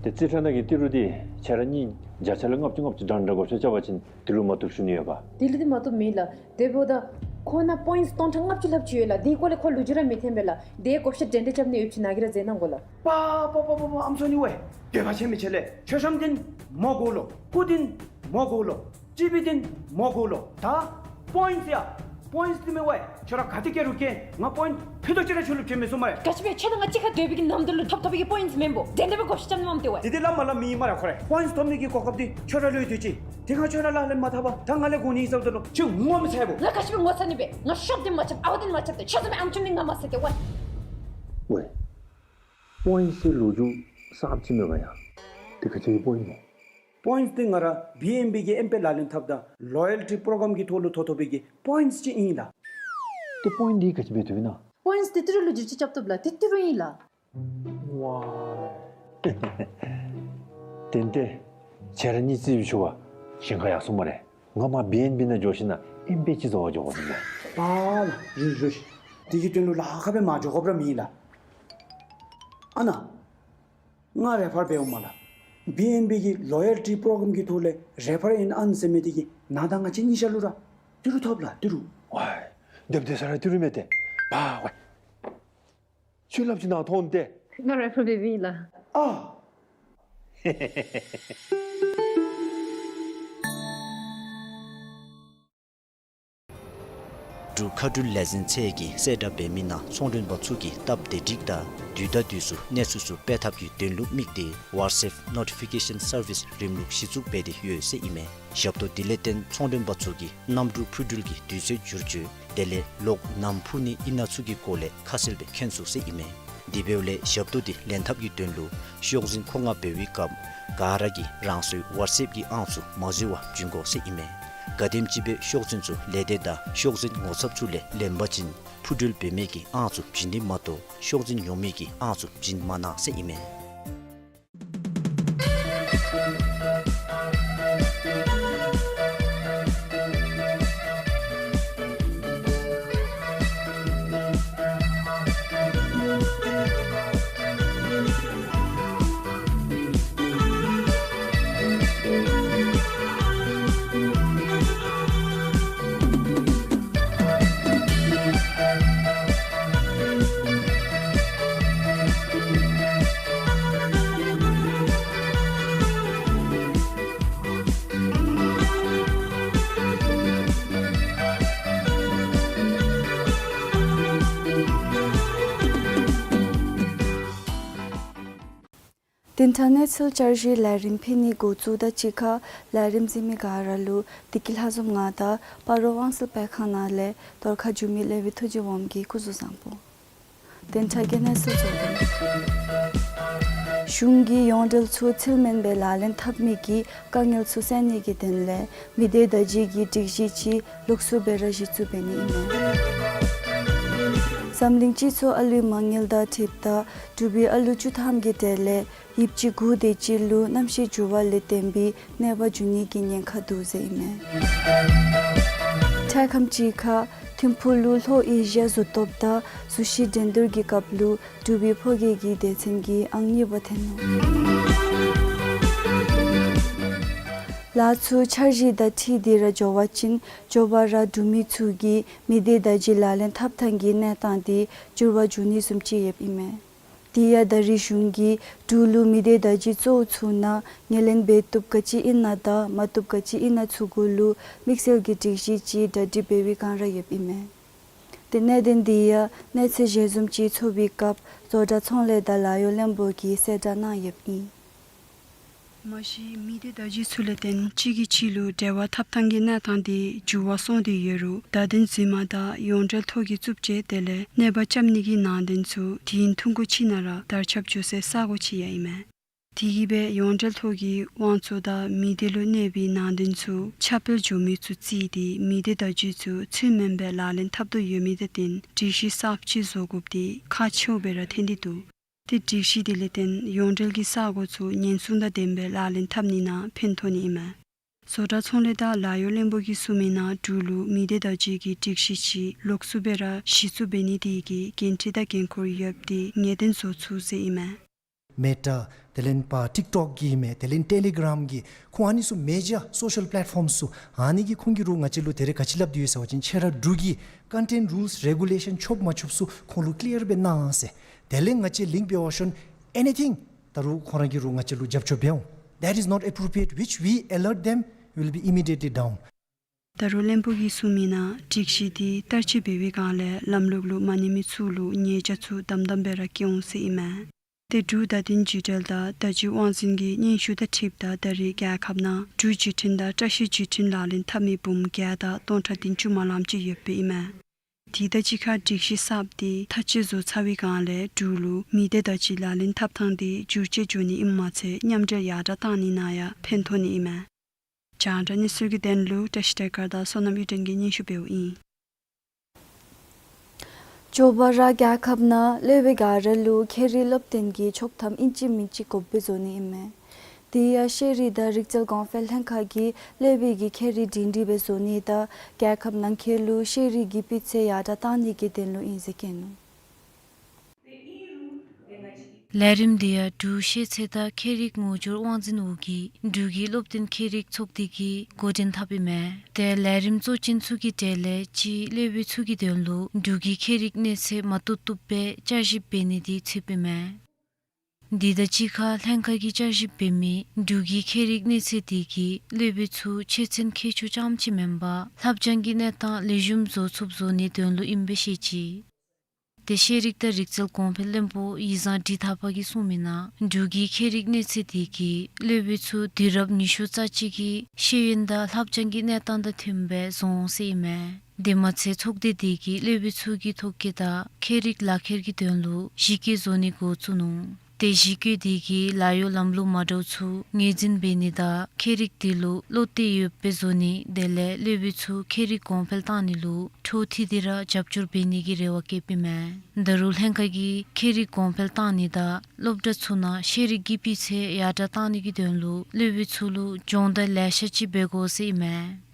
ཏེ་རྩིས་ཁྲ་ནང་གི་ཏི་རུ་འདི་ཁྱོད་ར་གཉིས་བརྒྱ་ཆ་ལས་ལྔ་བཅུ་ལྔ་བཅུ་འདྲ་འདྲ་དགོ་ཤོ་རྐྱབ་པ་ཅིན་དེ་ལུ་མ་བཏུབ་ཞུ་ནི་ཡོད་ག། དེ་ལུ་འདི་མ་བཏུབ་མེད་ལགས། དེ་འབདཝ་ད་ཁོ་ནང་པོའིནཊསི་སྟོང་ཕྲག་ལྔ་བཅུ་ལྷགཔ་ཅིག་ཡོད་ལགས། དེའི་སྐོར་ལས་ཁོ་ལོ་རྒྱུས་ར་མི་འཐོན་པས་ལགས། དེ་བགོ་བཤའ་འགྲན་ཟླ་རྐྱབ་ནི་ཡོད་པ་ཅིན་ནཱ་གིས་ར་མཛད་གནང་དགོ་ལགས། པ་པ་པ་པ་པ་ཨམ་སོ་ནི་ཝའི། འདོད་པ་ཆེན་མི་ཆེ་ལགས། མཆོད་བཤམ་འདི་མོ་དགོ་ལོ། སྐུ་འདི་མོ་དགོ་ལོ། སྤྱི་པི་འདི་མོ་དགོ་ལོ། ད་པོའིནཊསི་ཡ། པོའིནཊསི་འདི་མེད་ཝའི། ཁྱོད་ར་ག་ཏེ་བསྐྱལ་རུང་བསྐྱལ། ང་པོའིནཊསི་ཕུད་རྡོག་ཅིག་ར་ཁྱོད་ལུ་བྱིན་མི་ཚུགས་སྨ་རེ། ག་ཅི་སྦེ་ཁྱོད་དང་ང་གཅིག་ཁར་སྡོད་པའི་གི་ནམ་དུས་ལུ་ཐོབ་ཐོབ་པའི་གི་པོའིནཊསི་མེན་པོ། དེ་འདྲ་སྦེ་བགོ་བཤའ་རྐྱབ་ནི་མས་ཏེ་ཝའི། དེ་འདི་སླབ་མ་སླབ་མི་ཨིན་སྨ་རེ་ཁོ་ར། པོའིནཊསི་ཐོབ་ནི་གི་གོ་སྐབས་འདི་ཁྱོད་ར་ལུ་ཡོད་དེ་ཅིག། དེ་ཁར་ཁྱོད་ར་ལག་ལེན་མ་འཐབ་པར་ད་ང་ལས་དགོ་ནི་ཨིན་ཟེརཝ་ད་ལུ་ཁྱོད་ངོ་མི་ཚ་བས་པོ། ང་ག་ཅི་སྦེ་ངོ་ཚ་ནི་སྦེ། ང་ཤོབ་འདི་མ་རྐྱབ་ཨའུ་འདི་མ་རྐྱབ་ཏེ་ཁྱོད་བཟུམ་མའི་ཨམ་ཅོག་འདི་ང་མ་ཟེར་ཏེ་ཝའི། ཝའི། པོའིནཊསི་ལོ་རྒྱུས་གསརཔ་ཅིག་མེད་ག་ཡ། དེ་ག་ཅི་གི་པོའིནཊསི་སྨོ། པོའིནཊསི་འདི་ང་ར་བི་ཨེན་བི་གི་ཨེམ་པེ་ལག་ལེན་འཐབ་ད་ལོ་ཡལ་ཊི་པོ་རོ་གྲམ་གི་ཐོག་ལུ་ཐོབ་ཐོབ་པའི་གི་པོའིནཊསི་ཅིག་ཨིན་ལགས། དེ་པོའིནཊསི་འདི་ག་ཅི་སྦེ་བཏུབ་ཨིན་ན། པོའིནཊསི་འདི་ཏི་རུ་ལུ་བསྒྱུར་བཅོས་རྐྱབ་བཏུབ་ལགས། འདི་ཏི་རུ་ཨིན་ལགས། ཝའི། ཏན་ཏན་ཁྱེད་ར་གཉིས་རྩིས་ཞུ་བ་ཞིང་ཁ་ཡར་སོང་སྨ་རེ། ང་མར་བི་ཨེན་བི་ནང་འགྱོ་ཞིནམ་ལས་ཨེམ་པེ་ཅིག་བཟོ་བར་འགྱོ་དགོ་ཟེར་ལགས། པཱ་ལགས་རུ་རུ། དེ་གི་དོན་ལུ་ལཱ་ཁག་སྦེ་མ་འགྱོ་དགོཔ་ར་མེད་ལགས། ཨ་ནཱ། ང་རེ་ཕར་འབདཝ་མས་ལགས། བི་ཨེན་བི་གི་ལོ་ཡལ་ཊི་པོ་རོ་གྲམ་གྱི་ཐོག་ལས་རེ་ཕར་ཨིན་ཨན་ཟེར་མི་དེ་གིས་ང་དང་ང་བཅས་གཉིས་ཆ་ལུ་ར་ཏི་རུ་ཐོབ་ལགས་ཏི་རུ། ཝའི། སྡོདཔ་སྡོད་ས་ར་ཏི་རུ་མས་ཏེ། པཱ་ཝའི། ཁྱོད་སླབ་ཅིག་ནཱ་ཐོན་ཏེ། ང་རེ་ཕར་འབདཝ་ཨིན་ལགས། ཨ། འབྲུག་མཁའ་འགྲུལ་ལས་འཛིན་ཚད་ཀྱིས་གསལ་བསྒྲགས་འབད་མི་ནང་ཚོང་མགྲོན་པ་ཚུ་གིས་སྟབས་བདེ་སྒྲིག་དང་དུས་དང་དུས་སུ་གནས་ཚུལ་ཚུ་སྤེལ་ཐབས་ཀྱི་དོན་ལུ་དམིགས་ཏེ་ཝ་ཊི་སི་ཨེབ་ནོ་ཊི་ཕི་ཀེ་ཤཱན་སར་བིསི་རིམ་ལུགས་གཞི་བཙུགས་འབད་དེ་ཡོད་ཟེར་ཨིན་མས། ཞབས་ཏོག་འདི་ལས་བརྟེན་ཚོང་མགྲོན་པ་ཚུ་གིས་གནམ་གྲུ་འཕུར་འགྲུལ་གྱི་དུས་ཚོད་བསྒྱུར་བཅོས་དེ་ལས་གློག་ནམ་འཕུ་ནི་ཨིན་ན་ཚུ་གི་སྐོར་ལས་ཁ་གསལ་སྦེ་མཁྱེན་ཚུགས་ཟེར་ཨིན་མས། དེ་འབདཝ་ལས་ཞབས་ཏོག་འདི་ལེན་ཐབས་ཀྱི་དོན་ལུ་ཤོག་འཛིན་མཁོ་མངགས་འབད་བའི་སྐབས་ག་ར་གིས་རང་སོའི་ཝཊ་སེབ་ཀྱི་ཨང་ཚུ་མ་འཛོལ་བར་བྱིན་དགོ་ཟེར་ཨིན་མས། ག་དེམ་ཅིག་སྦེ་ཤོག་འཛིན་ཚུ་ལས་སྡེ་དང་ཤོག་འཛིན་ངོ་ཚབ་ཚུ་ལས་ལེན་པ་ཅིན་འཕུར་འགྲུལ་འབད་མི་གི་ཨང་ཚུ་བྱིན་ནི་མ་གཏོགས་ཤོག་འཛིན་ཉོ་མི་གི་ཨང་ཚུ་བྱིན་མ་གནང་ཟེར་ཨིན་མས། བདུན་ཕྲག་གནས་ཚུལ་བསྐྱར་ཞུའི་ལས་རིམ་ཕུལ་ནི་འགོ་བཙུགས་དོ། སྤྱི་ཁ་ལས་རིམ་གཟིགས་མི་ག་ར་ལུ་བདེ་སྐྱིད་ལྷ་འཛོམས་ང་དང་སྤ་རོ་དབང་གསལ་སྤེལ་ཁང་ནང་ལས་གཏོར་ཁ་བསྒྱུར་མི་ལེགས་པའི་ཐུགས་རྗེ་དབང་གིས་སྐུ་གཟུགས་བཟང་པོ། བདུན་ཕྲག་གི་གནས་ཚུལ་གཙོ་དོན། གཞུང་གིས་ཡོངས་འབྲེལ་ཚུ་ཚུལ་མིན་སྦེ་ལག་ལེན་འཐབ་མི་གི་དཀའ་ངལ་ཚུ་སེལ་ནི་གི་དོན་ལས་མི་སྡེ་བརྡ་བརྒྱུད་ཀྱི་སྒྲིག་གཞི་ཅིག་ལོགས་སུ་སྦེ་ར་གཞི་བཙུགས་འབད་ནི་ཨིན་མས། འཛམ་གླིང་སྤྱི་ཚོགས་ཨ་ལུའི་མ་དངུལ་དང་འཁྲིལཝ་ད་འབྲུག་པའི་ཨ་ལུ་བཅུ་ཐམ་གྱི་གྲས་ལས་ཡིབ་ཅི་དགུ་དེ་ཅིག་ལུ་གནམ་གཤིས་འགྱུར་བ་ལས་བརྟེན་པའི་གནོད་པ་འབྱུང་ནི་གི་ཉེན་ཁ་འདུག་ཟེར་ཨིན་མས། འཕྲལ་ཁམས་ཅིག་ཁར་ཐིམ་ཕུག་ལུ་ལྷོ་ཨེ་ཤི་ཡ་གཟུགས་སྟོབས་དང་གཟུགས་གཞི་འགྲན་བསྡུར་གྱི་སྐབས་ལུ་འབྲུག་པའི་ཕོ་སྐྱེས་ཀྱི་སྡེ་ཚན་གྱིས་ཨང་གཉིས་པ་ཐོན་ནུག། ལཱ་ཚུ་འཆར་གཞི་དང་འཁྲིལ་ཏེ་ར་འགྱོ་བ་ཅིན་མགྱོགས་པ་ར་འབྲུག་མི་ཚུ་གིས་མི་སྡེ་བརྡ་བརྒྱུད་ལག་ལེན་འཐབ་ཐངས་ཀྱི་གནས་སྟངས་དེ་འགྱུར་བ་འབྱུང་ནི་བཟུམ་ཅིག་ཡོདཔ་ཨིན་མས། དེ་ཡང་ད་རེས་གཞུང་གིས་འབྲུག་ལུ་མི་སྡེ་བརྡ་བརྒྱུད་གཙོ་བོ་ཚུ་ནང་ངོས་ལེན་འབད་བཏུབ་ག་ཅི་ཨིན་ན་དང་མ་བཏུབ་ག་ཅི་ཨིན་ན་ཚུ་གུ་ལུ་དམིགས་བསལ་གྱི་སྒྲིག་གཞི་ཅིག་གྲ་སྒྲིག་འབད་བའི་བསྒང་ར་ཡོདཔ་ཨིན་མས། དེ་གནད་དོན་དེ་ཡང་གནས་ཚུལ་གཞིར་བཟུམ་ཅིག་འཚོགས་པའི་སྐབས་བཟོ་གྲྭ་ཚོང་ལས་དང་ལཱ་གཡོག་བློན་པོ་གིས་གསལ་བསྒྲགས་གནང་ཡོདཔ་ཨིན། མ་གཞི་མི་སྡེ་བརྡ་བརྒྱུད་ཚུ་ལས་བརྟེན་གཅིག་གིས་གཅིག་ལུ་འབྲེལ་བ་འཐབ་ཐངས་ཀྱི་གནས་སྟངས་དེ་འགྱུར་བ་སོང་སྟེ་ཡོད་རུང་བརྡ་དོན་རྫུན་མ་དང་ཡོངས་འབྲེལ་ཐོག་གི་རྩུབ་སྤྱོད་དེ་ལས་གནོད་པ་རྐྱབ་ནི་གི་ནང་དོན་ཚུ་དུས་ཡུན་ཐུང་ཀུ་ཅིག་ནང་ར་དར་ཁྱབ་འགྱོ་སའི་ས་གོ་ཅིག་ཡང་ཨིན་མས། དེ་གིས་སྦེ་ཡོངས་འབྲེལ་ཐོག་གི་དབང་གཙོ་དང་མི་སྡེ་ལུ་གནོད་པའི་ནང་དོན་ཚུ་ཁྱབ་སྤེལ་འགྱོ་མི་ཚུ་བརྩིས་ཏེ་མི་སྡེ་བརྡ་བརྒྱུད་ཚུ་ཚུལ་མིན་སྦེ་ལག་ལེན་འཐབ་དོ་ཡོད་མི་དང་བསྟུན་སྒྲིག་གཞི་གསརཔ་ཅིག་བཟོ་དགོཔ་དེ་ཁག་ཆེཝ་སྦེ་ར་ཐོན་ཏེ་འདུག། དེ་སྒྲིག་གཞི་དེ་ལས་བརྟེན་ཡོངས་འབྲེལ་གྱི་ས་གོ་ཚུ་ཉེན་སྲུང་དང་ལྡནམ་སྦེ་ལག་ལེན་འཐབ་ནི་ནང་ཕན་ཐོགས་ནི་ཨིན་མས། བཟོ་གྲྭ་ཚོང་ལས་དང་ལཱ་གཡོག་བློན་པོ་གིས་གསུངས་མི་ནང་འབྲུག་ལུ་མི་སྡེ་བརྡ་བརྒྱུད་ཀྱི་སྒྲིག་གཞི་ཅིག་ལོགས་སུ་སྦེ་ར་གཞི་བཙུགས་འབད་ནི་དེ་གིས་འགན་འཁྲི་དང་འགན་ཁུར་ཡོདཔ་དེ་ངེས་གཏན་བཟོ་ཚུགས་ཟེར་ཨིན་མས། མེ་ཊ་དེ་ལས་ཕར་ཊིཀ་ཊོཀ་གི་མས། དེ་ལས་ཊེ་ལི་གྲམ་གི་ཁོང་ཨ་ནི་ཚུ་མེ་ཇར་སོ་ཤལ་པེ་ལེཊ་ཕོརམ་ཚུ་ཨ་ནི་གིས་ཁོང་གིས་རུང་ང་བཅས་ལུ་ད་རེས་ག་ཅི་སླབ་སྟེ་ཡོད་ཟེར་བ་ཅིན་ཁྱེད་ར་འབྲུག་གི་ཀོན་ཊེནཊ་རུལསི་རེ་གུ་ལེ་ཤཱན་ཆོགཔ་མ་ཆོགཔ་ཚུ་ཁོང་ལུ་ཀི་ལི་ཡར་སྦེ་གནང་ཟེར། དེ་ལས་ང་བཅས་ལིངཀ་འབད་བ་ཤོན་ཨེ་ནི་ཐིང་ད་རུང་ཁོང་ར་གིས་རུང་ང་བཅས་ལུ་རྒྱབ་སྐྱོར་འབད་འོང་། That is not appropriate, which we alert them, will be immediately down. ད་རུང་བློན་པོ་གིས་གསུངས་མི་ནང་སྒྲིག་གཞི་དེ་བསྟར་སྤྱོད་འབད་བའི་བསྒང་ལས་ལམ་ལུགས་ལུ་མ་གནས་མི་ཚུ་ལུ་ཉེས་བྱ་ཚུ་དམ་དམ་སྦེ་ར་བཀལ་འོང་ཟེར་ཨིན་མས། དེ་འབྲུག་བརྡ་དོན་བརྒྱུད་འབྲེལ་དང་བརྡ་བརྒྱུད་དབང་འཛིན་གྱི་སྙན་ཞུ་དང་འཁྲིལཝ་ད་ད་རེས་རྒྱལ་ཁབ་ནང་འབྲུག་བརྒྱུད་འཕྲིན་དང་བཀྲ་ཤིས་བརྒྱུད་འཕྲིན་ལག་ལེན་འཐབ་མི་འབུམ་བརྒྱད་དང་སྟོང་ཕྲག་བདུན་ཅུ་མ་ལངམ་ཅིག་ཡོདཔ་ཨིན་མས། དེ་དང་གཅིག་ཁར་སྒྲིག་གཞི་གསརཔ་དེ་མཐའ་དཔྱད་བཟོ་ཚར་བའི་བསྒང་ལས་འབྲུག་ལུ་མི་སྡེ་བརྡ་བརྒྱུད་ལག་ལེན་འཐབ་ཐངས་དེ་འགྱུར་བཅོས་འགྱོ་ནི་ཨིནམ་མ་ཚད་མཉམ་འབྲེལ་ཡར་དྲག་བཏང་ནི་ནང་ཡང་ཕན་ཐོགས་ནི་ཨིན་མས། རྒྱང་བསྒྲགས་གནས་ཚུལ་གྱི་དོན་ལུ་བཀྲ་ཤིས་བདེ་སྐར་དང་བསོད་ནམས་གཡུ་སྒྲོན་གྱིས་སྙན་ཞུ་འབདཝ་ཨིན། མགྱོགས་པ་ར་རྒྱལ་ཁབ་ནང་སློབ་དཔོན་ག་ར་ལུ་ཁྱད་རིག་སློབ་སྟོན་གྱི་ཆོག་ཐམ་ཨིན་ཅི་མིན་ཅི་དགོཔ་སྦེ་བཟོ་ནི་ཨིན་མས། དེ་ཡང་ཤེས་རིག་དང་རིག་རྩལ་གོང་འཕེལ་ལྷན་ཁག་གིས་སློབ་དཔོན་གྱི་ཁྱད་རིག་སྒྲིང་སྒྲིང་སྦེ་བཟོ་ནི་དང་རྒྱལ་ཁབ་ནང་འཁོད་ལུ་ཤེས་རིག་གི་སྤུས་ཚད་ཡར་དྲག་བཏང་ནི་གི་དོན་ལུ་ཨིན་ཟེར་བཀོད་ནུག། ལས་རིམ་འདི་ཡང་འབྲུག་ཤེས་ཚད་དང་ཁྱད་རིག་ངོ་སྦྱོར་དབང་འཛིན་འོག་གི་འབྲུག་གི་སློབ་སྟོན་ཁྱད་རིག་ཚོགས་སྡེ་གིས་འགོ་འདྲེན་འཐབ་ཨིན་མས། ཏེ་ལས་རིམ་གཙོ་ཅན་ཚུ་གི་གྲས་ལས་གཅིག་སློབ་དཔོན་ཚུ་གི་དོན་ལུ་འབྲུག་གི་ཁྱད་རིག་གནས་ཚད་མ་བཏུབ་བཏུབ་སྦེ་བསྐྱར་ཞིབ་འབད་ནི་དེ་ཚུདཔ་ཨིན་མས། དེ་དང་གཅིག་ཁར་ལྷན་ཁག་གིས་བསྐྱར་ཞིབ་འབད་མི་འབྲུག་གི་ཁྱད་རིག་གནས་ཚད་དེ་གིས་སློབ་དཔོན་ཚུ་ཆོས་ཚན་མཁས་མཆོག་རྐྱངམ་ཅིག་མེན་པར་ལྷབ་སྦྱང་གི་གནས་སྟངས་ལེགས་ཤོམ་བཟོ་ཚུགསཔ་བཟོ་ནིའི་དོན་ལུ་ཨིནམ་སྦེ་བཤད་ཅི། ཏེ་ཤེས་རིག་དང་རིག་རྩལ་གོང་འཕེལ་བློན་པོ་ཡིག་བཟང་འབྲི་ཐག་པ་གིས་གསུངས་མི་ནང་འབྲུག་གི་ཁྱད་རིག་གནས་ཚད་དེ་གིས་སློབ་དཔོན་ཚུ་དུས་རབས་ཉི་ཤུ་རྩ་གཅིག་གི་ཤེས་ཡོན་དང་ལྷབ་སྦྱང་གི་གནས་སྟངས་དང་མཐུནམ་སྦེ་བཟོ་འོང་ཟེར་ཨིན་མས། དེ་མ་ཚད་ཚོགས་སྡེ་དེ་གིས་སློབ་དཔོན་ཚུ་གི་ཐོ་བཀོད་དང་ཁྱད་རིག་ལག་ཁྱེར་གྱི་དོན་ལུ་གཞི་བཀོད་བཟོ་ནི་འགོ་བཙུགས་ནུག། ཏེ་གཞི་བཀོད་དེ་གིས་ལཱ་གཡོག་ལམ་ལུགས་མ་འདྲཝ་ཚུ་ངོས་འཛིན་འབད་ནི་དང་ཁྱད་རིག་དེ་ལུ་བློ་གཏད་ཡོདཔ་སྦེ་བཟོ་ནི་དེ་ལས་སློབ་དཔོན་ཚུ་ཁྱད་རིག་གོང་འཕེལ་བཏང་ནི་ལུ་འཕྲོ་མཐུད་དེ་ར་རྒྱབ་སྐྱོར་འབད་ནི་གི་རེ་བ་བསྐྱེདཔ་ཨིན་མས། ད་རུང་ལྷན་ཁག་གིས་ཁྱད་རིག་གོང་འཕེལ་བཏང་ནི་དང་སློབ་གྲྭ་ཚུ་ནང་ཤེས་རིག་གི་སྤུས་ཚད་ཡར་དྲག་བཏང་ནི་གི་དོན་ལུ་སློབ་དཔོན་ཚུ་ལུ་སྦྱོང་བརྡར་ལེ་ཤ་ཅིག་འབད་དགོ་ཟེར་ཨིན་མས།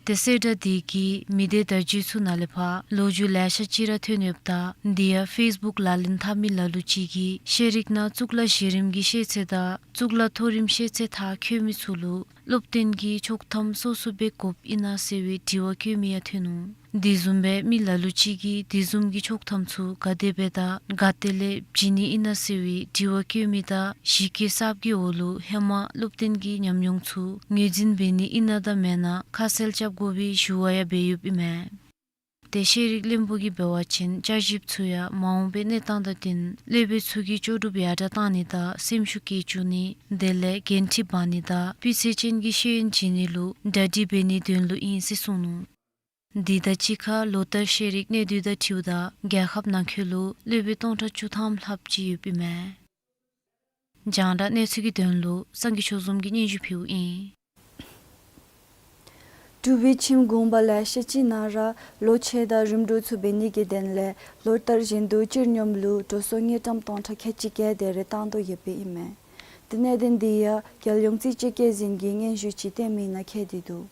ཏེ་གསལ་བསྒྲགས་དེ་གིས་མི་སྡེ་བརྡ་བརྒྱུད་ཚུ་ནང་ལས་ཕར་ལོ་རྒྱུས་ལེ་ཤ་ཅིག་ར་ཐོན་ཡོདཔ་ད་དེ་ཡང་ཕེསི་བུཀ་ལག་ལེན་འཐབ་མི་ལ་ལུ་ཅིག་གིས་ཤེས་རིག་ནང་གཙུག་ལག་གཞི་རིམ་གྱི་ཤེས་ཚད་དང་གཙུག་ལག་མཐོ་རིམ་ཤེས་ཚད་མཐར་འཁྱོལ་མི་ཚུ་ལུ་སློབ་སྟོན་གྱི་ཆོག་ཐམ་སོ་སོ་སྦེ་དགོཔ་ཨིན་ན་ཟེར་བའི་དྲི་བ་བཀོད་མི་ཡང་ཐོན་ནུག། དེ་བཟུམ་སྦེ་མི་ལ་ལུ་ཅིག་གིས་དེ་བཟུམ་གྱི་ཆོག་ཐམ་ཚུ་ག་དེ་སྦེ་དང་ག་ཏེ་ལས་བྱིན་ནི་ཨིན་ན་ཟེར་བའི་དྲི་བ་བཀོད་མི་དང་གཞི་བཀོད་གསརཔ་གི་འོག་ལུ་ཧེ་མ་སློབ་སྟོན་གྱི་ཉམས་མྱོང་ཚུ་ངོས་འཛིན་འབད་ནི་ཨིན་ན་དང་མེན་ན་ཁ་གསལ་རྐྱབ་དགོ་པའི་ཞུ་བ་ཡང་འབད་ཡོདཔ་ཨིན་མས། ཏེ་ཤེས་རིག་བློན་པོ་གིས་འབད་བ་ཅིན་བསྐྱར་ཞིབ་ཚུ་ཡང་མ་འོངས་པའི་གནས་སྟངས་དང་བསྟུན་སློབ་དཔོན་ཚུ་གི་ལྕོགས་གྲུབ་ཡར་དྲག་བཏང་ནི་དང་སེམས་ཤུགས་བསྐྱེད་བཅུག་ནི་དེ་ལས་འགན་འཁྲི་འབག་ནི་དང་སྤུས་ཚད་ཅན་གྱི་ཤེས་ཡོན་བྱིན་ནི་ལུ་གྲ་སྒྲིག་འབད་ནིའི་དོན་ལུ་ཨིན་ཟེར་གསུངས་ནུག། དེ་དང་གཅིག་ཁར་ལོ་ལྟར་ཤེས་རིག་གནས་སྡུད་དང་འཁྲིལཝ་ད་རྒྱལ་ཁབ་ནང་འཁོད་ལུ་སློབ་དཔོན་སྟོང་ཕྲག་བཅུ་ཐམ་ལྷགཔ་ཅིག་ཡོདཔ་ཨིན་མས། རྒྱང་བསྒྲགས་གནས་ཚུལ་གྱི་དོན་ལུ་སངས་རྒྱས་ཆོས་འཛོམས་ཀྱིས་སྙན་ཞུ་ཕུལཝ་ཨིན། འབྲུག་པའི་ཁྱིམ་གུང་པ་ལེ་ཤ་ཅིག་ནང་ར་ལོ་ཕྱེད་དང་རིམ་གྲོ་ཚུ་འབད་ནི་གི་དོན་ལས་ལོ་ལྟར་བཞིན་དུ་སྤྱིར་སྙོམས་ལུ་འགྲོ་སོང་དངུལ་ཀྲམ་སྟོང་ཕྲག་ཁལ་གཅིག་བརྒལ་དེ་རེ་བཏང་དོ་ཡོདཔ་ཨིན་མས། ཏེ་གནད་དོན་འདི་ཡང་རྒྱལ་ཡོངས་རྩིས་དཔྱད་བཀོད་འཛིན་གྱིས་སྙན་ཞུ་ཅིག་བཏོན་མི་ནང་བཀོད་དེ་འདུག།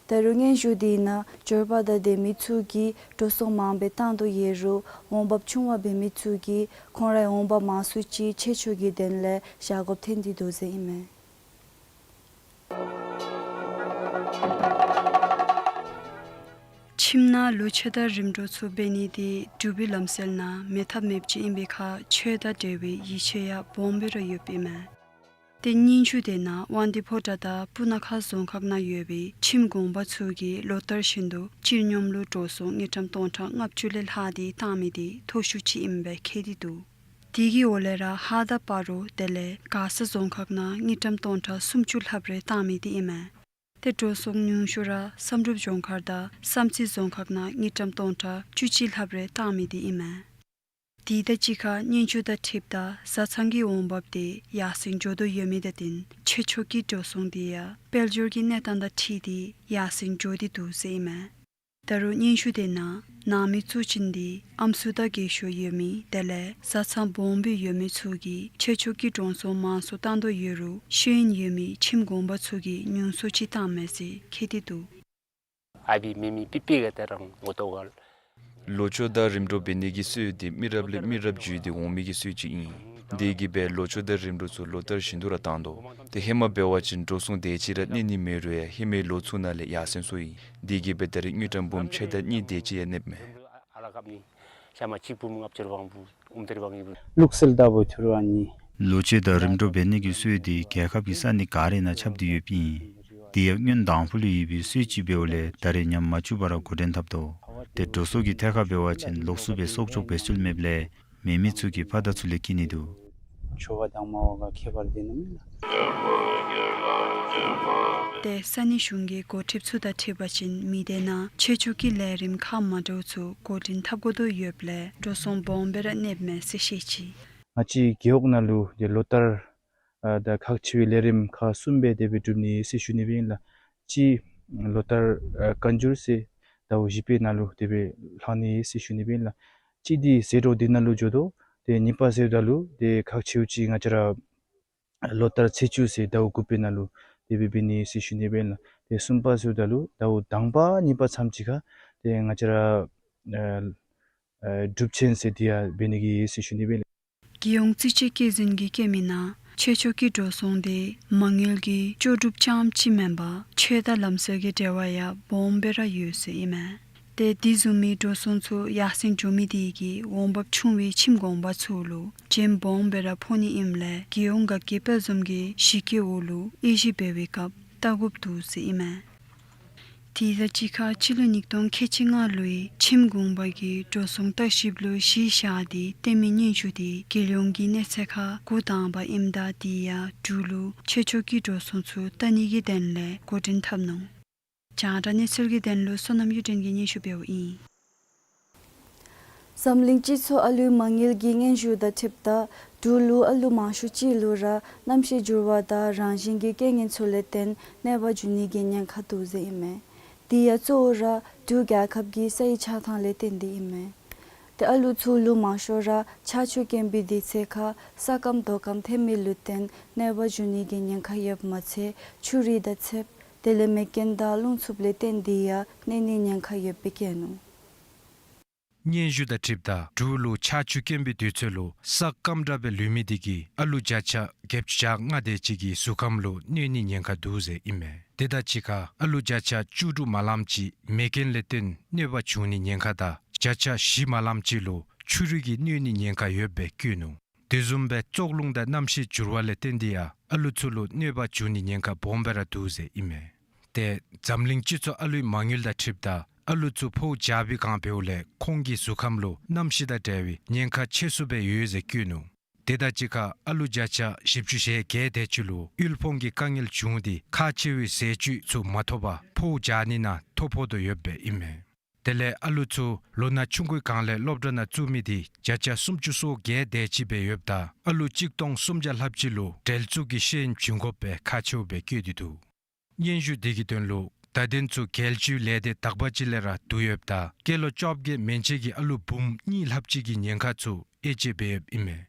ད་རུང་སྙན་ཞུ་དེའི་ནང་འབྱོར་པ་དང་ལྡན་མི་ཚུ་གིས་འགྲོ་སོང་མང་སྦེ་བཏང་དོ་ཡོད་རུང་འོང་འབབ་ཆུང་བ་འབད་མི་ཚུ་གིས་ཁོང་རའི་འོང་འབབ་མང་སུ་ཅིག་ཆོས་ཕྱོགས་ཀྱི་དོན་ལས་བཞག་དགོཔ་ཐོན་ཏེ་འདུག་ཟེར་ཨིན་མས། ཁྱིམ་ནང་ལོ་ཕྱེད་དང་རིམ་གྲོ་ཚུ་འབད་ནི་དེ་འབྲུག་པའི་ལམ་སྲོལ་ནང་མེད་ཐབས་མེདཔ་ཅིག་ཨིན་པའི་ཁར་ཆོས་དང་འབྲེལ་བའི་ཡིད་ཆེས་ཡང་སྦོམ་སྦེ་ར་ཡོདཔ་ཨིན་མས། ཏེ་སྙན་ཞུ་དེ་ནང་དབང་འདུས་ཕོ་བྲང་དང་སྤུ་ན་ཁ་རྫོང་ཁག་ནང་ཡོད་པའི་ཁྱིམ་གུང་པ་ཚུ་གིས་ལོ་ལྟར་བཞིན་དུ་སྤྱིར་སྙོམས་ལུ་འགྲོ་སོང་དངུལ་ཀྲམ་སྟོང་ཕྲག་ལྔ་བཅུ་ལས་ལྷག་སྟེ་བཏང་མི་དེ་མཐོ་ཤོས་ཅིག་ཨིནམ་སྦེ་བཀོད་དེ་འདུག། དེ་གི་འོག་ལས་ར་ཧཱ་དང་སྤ་རོ་དེ་ལས་མགར་ས་རྫོང་ཁག་ནང་དངུལ་ཀྲམ་སྟོང་ཕྲག་སུམ་ཅུ་ལྷགཔ་རེ་བཏང་མི་དེ་ཨིན་མས། ཏེ་འགྲོ་སོང་ཉུང་ཤོས་ར་བསམ་གྲུབ་ལྗོངས་མཁར་དང་བསམ་རྩེ་རྫོང་ཁག་ནང་དངུལ་ཀྲམ་སྟོང་ཕྲག་བཅུ་གཅིག་ལྷགཔ་རེ་བཏང་མི་དེ་ཨིན་མས། དེ་དང་གཅིག་ཁར་སྙན་ཞུ་དང་འཁྲིལཝ་ད་བཟའ་ཚང་གི་འོང་འབབ་དེ་ཡར་སེང་འགྱོ་དོ་ཡོད་མི་དང་བསྟུན་ཆོས་ཕྱོགས་ཀྱི་འགྲོ་སོང་དེ་ཡང་དཔལ་འབྱོར་གྱི་གནས་སྟངས་དང་འཁྲིལ་ཏེ་ཡར་སེང་འགྱོ་སྟེ་འདུག་ཟེར་ཨིན་མས། ད་རུང་སྙན་ཞུ་དེ་ནང་ནང་མི་གཙོ་ཅན་དེ་ཨམ་སྲུ་དང་རྒས་ཤོས་ཡོད་མི་དེ་ལས་བཟའ་ཚང་སྦོམ་སྦེ་ཡོད་མི་ཚུ་གིས་ཆོས་ཕྱོགས་ཀྱི་འགྲོ་སོང་མང་སུ་བཏང་དོ་ཡོད་རུང་ཤེས་ཡོན་ཡོད་མི་ཁྱིམ་གུང་པ་ཚུ་གིས་ཉུང་སུ་ཅིག་བཏངམ་མས་ཟེར་བཀོད་དེ་འདུག། ཨ་བི་མེ་མི་པི་པི་ག་ཏེ་རང་ངོ་ཏོ་ག་ལོ་མཆོད་དང་རིམ་གྲོ་འབད་ནི་གི་སྲོལ་འདི་མི་རབས་ལས་མི་རབས་བརྒྱུད་དེ་འོང་མི་གི་སྲོལ་ཅིག་ཨིན། དེ་གིས་སྦེ་ལོ་མཆོད་དང་རིམ་གྲོ་ཚུ་ལོ་ལྟར་བཞིན་དུ་ར་བཏང་དོ། ཏེ་ཧེ་མ་འབད་བ་ཅིན་འགྲོ་སོང་དེ་ཅིག་ར་གནས་ནི་མེད་རུང་ཡང་ཧེ་མའི་ལོ་ཚུ་ནང་ལས་ཡར་སེང་སོང་ཡི། དེ་གིས་སྦེ་ད་རེས་དངུལ་ཀྲམ་འབུམ་ཕྱེད་དང་གཉིས་དེ་ཅིག་ཡང་གནསཔ་མས། ལུགས་སྲོལ་ལྟ་བུ་ཐུར་བ་ནི། ལོ་མཆོད་དང་རིམ་གྲོ་འབད་ནི་གི་སྲོལ་འདི་རྒྱལ་ཁབ་ཀྱི་ས་གནས་ག་ར་ནང་ཁྱབ་སྟེ་ཡོདཔ་ཨིན། དེ་ཡང་སྔོན་དང་ཕུ་ལས་ཡོད་པའི་སྲོལ་ཅིག་འབདཝ་ལས་ད་རེས་ཉམས་མ་བཅུག་པར་འགོ་འདྲེན་འཐབ་དོ། ཏེ་འགྲོ་སོང་གི་ཐད་ཁར་འབད་བ་ཅིན་ལོགས་སུ་སྦེ་གསོག་འཇོག་འབད་སྲོལ་མེདཔ་ལས་མེད་མི་ཚུ་གིས་ཕར་དང་ཚུར་ལས་བསྐྱི་ནི་འདུག། ཆོ་ག་དང་མ་བ་ག་ཁྱད་པར་དེ་ནི་མེད་ལགས། ཏེ་ས་གནས་གཞུང་གི་འགོ་ཁྲིདཔ་ཚུ་དང་འཁྲིལ་བ་ཅིན་མི་སྡེ་ནང་ཆོས་ཕྱོགས་ཀྱི་ལས་རིམ་ཁག་མ་འདྲཝ་ཚུ་འགོ་འདྲེན་འཐབ་དགོ་དོ་ཡོདཔ་ལས་འགྲོ་སོང་སྦོམ་སྦེ་ར་གནསཔ་མས་ཟེར་བཤད་ཅི། ང་བཅས་རྒེད་འོག་ནང་ལུ་ཏེ་ལོ་ལྟར་ཨ་ད་ཁག་ཆེ་བའི་ལས་རིམ་ཁག་གསུམ་སྦེ་དེ་སྦེ་གྲུབ་ནི་ཟེར་ཞུ་ནི་སྦེ་ཨིན་ལགས། གཅིག་ལོ་ལྟར་ཨ་བཀའ་འགྱུར་ཟེར་ཟླཝ་བཞི་པའི་ནང་ལུ་དེ་སྦེ་ལྷག་ནི་ཟེར་ཞུ་ནི་སྦེ་ཨིན་ལགས། གཅིག་འདི་ཟད་འགྲོ་འདི་ནང་ལུ་འགྱོ་དོ། ཏེ་གཉིས་པ་ཟེརཝ་ད་ལུ་ཏེ་ཁག་ཆེཝ་ཅིག་ང་བཅས་ར་ལོ་ལྟར་ཚེས་བཅུ་ཟེར་ཟླཝ་དགུ་པའི་ནང་ལུ་དེ་སྦེ་འབད་ནི་ཟེར་ཞུ་ནི་སྦེ་ཨིན་ལགས། ཏེ་གསུམ་པ་ཟེརཝ་ད་ལུ་ཟླཝ་དང་པ་གཉིས་པ་མཚམས་ཅིག་ཁར་ཏེ་ང་བཅས་ར་ཨ་ཨ་སྒྲུབ་ཆེན་ཟེར་འདི་ཡང་འབད་ནི་གི་ཟེར་ཞུ་ནི་སྦེ་ཨིན་ལགས། རྒྱལ་ཡོངས་རྩིས་དཔྱད་བཀོད་འཛིན་གྱིས་བཀོད་མི་ནང་ཆོས་ཕྱོགས་ཀྱི་འགྲོ་སོང་དེ་མ་དངུལ་གྱི་ལྕོགས་གྲུབ་རྐྱངམ་ཅིག་མེན་པར་ཆོས་དང་ལམ་སྲོལ་གྱི་འབྲེལ་བ་ཡང་སྦོམ་སྦེ་ར་ཡོད་ཟེར་ཨིན་མས། ཏེ་དེ་བཟུམ་མའི་འགྲོ་སོང་ཚུ་ཡར་སེང་འགྱོ་མི་དེ་གིས་འོང་འབབ་ཆུང་བའི་ཁྱིམ་གུང་པ་ཚུ་ལུ་བྱེམ་སྦོམ་སྦེ་ར་ཕོག་ནི་ཨིནམ་ལས་རྒྱལ་ཡོངས་དགའ་སྐྱིད་དཔལ་འཛོམས་ཀྱི་གཞི་བཀོད་འོག་ལུ་དབྱེ་ཞིབ་འབད་བའི་སྐབས་བལྟ་དགོཔ་འདུག་ཟེར་ཨིན་མས། དེ་དང་གཅིག་ཁར་སྤྱི་ལོ་ཉིས་སྟོང་ཁལ་གཅིག་ལྔ་ལོའི་ཁྱིམ་གུང་པ་གི་འགྲོ་སོང་བརྟག་ཞིབ་ལུ་གཞི་བཞག་སྟེ་བཏོན་མི་སྙན་ཞུ་དེ་རྒྱལ་ཡོངས་ཀྱི་གནས་ཚད་ཁར་འགོ་དང་པ་ཨིནམ་ད་དེ་ཡང་འབྲུག་ལུ་ཆོས་ཕྱོགས་ཀྱི་འགྲོ་སོང་ཚུ་བལྟ་ནི་གི་དོན་ལས་འགོ་འདྲེན་འཐབ་ནུག། རྒྱང་བསྒྲགས་གནས་ཚུལ་གྱི་དོན་ལུ་བསོད་ནམས་གཡུ་སྒྲོན་གྱིས་སྙན་ཞུ་འབདཝ་ཨིན། འཛམ་གླིང་སྤྱི་ཚོགས་ཨ་ལུའི་མ་དངུལ་གྱི་སྙན་ཞུ་དང་འཁྲིལཝ་ད་འབྲུག་ལུ་ཨ་ལུ་མང་ཤོས་ཅིག་ལུ་ར་གནམ་གཤིས་འགྱུར་བ་དང་རང་བཞིན་གྱི་རྐྱེན་ངན་ཚུ་ལས་བརྟེན་གནོད་པ་འབྱུང་ནི་གི་ཉེན་ཁ་འདུག་ཟེར་ཨིན་མས། དེ་ཡང་གཙོ་བོ་ར་འབྲུག་རྒྱལ་ཁབ་ཀྱི་ས་ཡི་ཆགས་ཐངས་ལས་བརྟེན་ཏེ་ཨིན་མས། ཏེ་ཨ་ལུ་ཚུ་ལུ་མང་ཤོས་ར་ཆར་ཆུ་དཀོན་པའི་དུས་ཚོད་ཁར་ས་སྐམ་རྡོ་སྐམ་ཐོན་མི་ལུ་བརྟེན་གནོད་པ་འབྱུང་ནི་གི་ཉེན་ཁ་ཡོདཔ་མ་ཚད་ཆུ་རུད་དང་ཚདཔ་དེ་ལས་མེ་རྐྱེན་དང་རླུང་འཚུབ་ལས་བརྟེན་ཏེ་ཡང་གནོད་ནིའི་ཉེན་ཁ་ཡོདཔ་སྦེ་བཀོད་ནུག། སྙན་ཞུ་དང་འཁྲིལཝ་ད་འབྲུག་ལུ་ཆར་ཆུ་དཀོན་པའི་དུས་ཚོད་ལུ་ས་སྐམ་དྲགས་སྦེ་ལུས་མི་དེ་གིས་ཨ་ལུ་བརྒྱ་ཆ་བརྒྱད་ཅུ་གྱ་ལྔ་དེ་ཅིག་གི་གཟུགས་ཁམས་ལུ་གནོད་ནིའི་ཉེན་ཁ་འདུག་ཟེར་ཨིན་མས། དེ་དང་གཅིག་ཁར་ཨ་ལུ་བརྒྱ་ཆ་བཅུ་དྲུག་མ་ལངམ་ཅིག་མེ་རྐྱེན་ལས་བརྟེན་གནོད་པ་བྱུང་ནིའི་ཉེན་ཁ་དང་བརྒྱ་ཆ་བཞི་མ་ལངམ་ཅིག་ལུ་ཆུ་རུད་ཀྱིས་གནོད་ནིའི་ཉེན་ཁ་ཡོདཔ་སྦེ་བཀོད་ནུག། དེ་བཟུམ་སྦེ་བཙོག་རླུང་དང་གནམ་གཤིས་འགྱུར་བ་ལས་བརྟེན་ཏེ་ཡང་ཨ་ལུ་ཚུ་ལུ་གནོད་པ་འབྱུང་ནིའི་ཉེན་ཁ་སྦོམ་སྦེ་ར་འདུག་ཟེར་ཨིན་མས། ཏེ་འཛམ་གླིང་སྤྱི་ཚོགས་ཨ་ལུའི་མ་དངུལ་དང་འཁྲིལཝ་ད་ ཨ་ལུ་ཚུ་ཕོཝ་འཇགས་པའི་བསྒང་འབདཝ་ལས་ཁོང་གི་གཟུགས་ཁམས་ལུ་གནམ་གཤིས་དང་འབྲེལ་བའི་ཉེན་ཁ་ཆེ་སུ་སྦེ་ཡོད་ཟེར་བཀོད་ནུག། དེ་དང་གཅིག་ཁར་ཨ་ལུ་བརྒྱ་ཆ་བཞི་བཅུ་ཞེ་བརྒྱད་དེ་ཅིག་ལུ་དབུལ་ཕོངས་ཀྱི་དཀའ་ངལ་བྱུང་སྟེ་ཁག་ཆེ་བའི་ཟས་བཅུད་ཚུ་མ་ཐོབ་པར་ཕོཝ་འཇགས་ནི་ནང་ཐོ་ཕོག་དོ་ཡོདཔ་ཨིན་མས། དེ་ལས་ཨ་ལུ་ཚུ་ལོ་ན་ཆུང་ཀུའི་བསྒང་ལས་སློབ་གྲྭ་ནང་བཙུགས་མི་དེ་བརྒྱ་ཆ་སུམ་ཅུ་སོ་བརྒྱད་དེ་ཅིག་སྦེ་ཡོདཔ་ད་ཨ་ལུ་གཅིག་སྟོང་སུམ་བརྒྱ་ལྷགཔ་ཅིག་ལུ་འབྲེལ་འཛུགས་ཀྱི་ཤེས་ཡོན་བྱིན་དགོཔ་སྦེ་ཁག་ཆེཝ་སྦེ་བཀོད་དེ་འདུག། སྙན་ཞུ་དེ་གི་དོན་ལུ་བརྡ་དོན་ཚུ་རྒྱལ་སྤྱིའི་ལས་སྡེ་དག་པ་ཅིག་ལས་ར་བསྡུ་ཡོདཔ་ད་སྐྱེས་ལོ་བཅོ་བརྒྱད་མན་ཆད་ཀྱི་ཨ་ལུ་འབུམ་གཉིས་ལྷགཔ་ཅིག་གི་ཉེན་ཁ་ཚུ་དབྱེ་དཔྱད་འབད་ཡོདཔ་ཨིན་མས།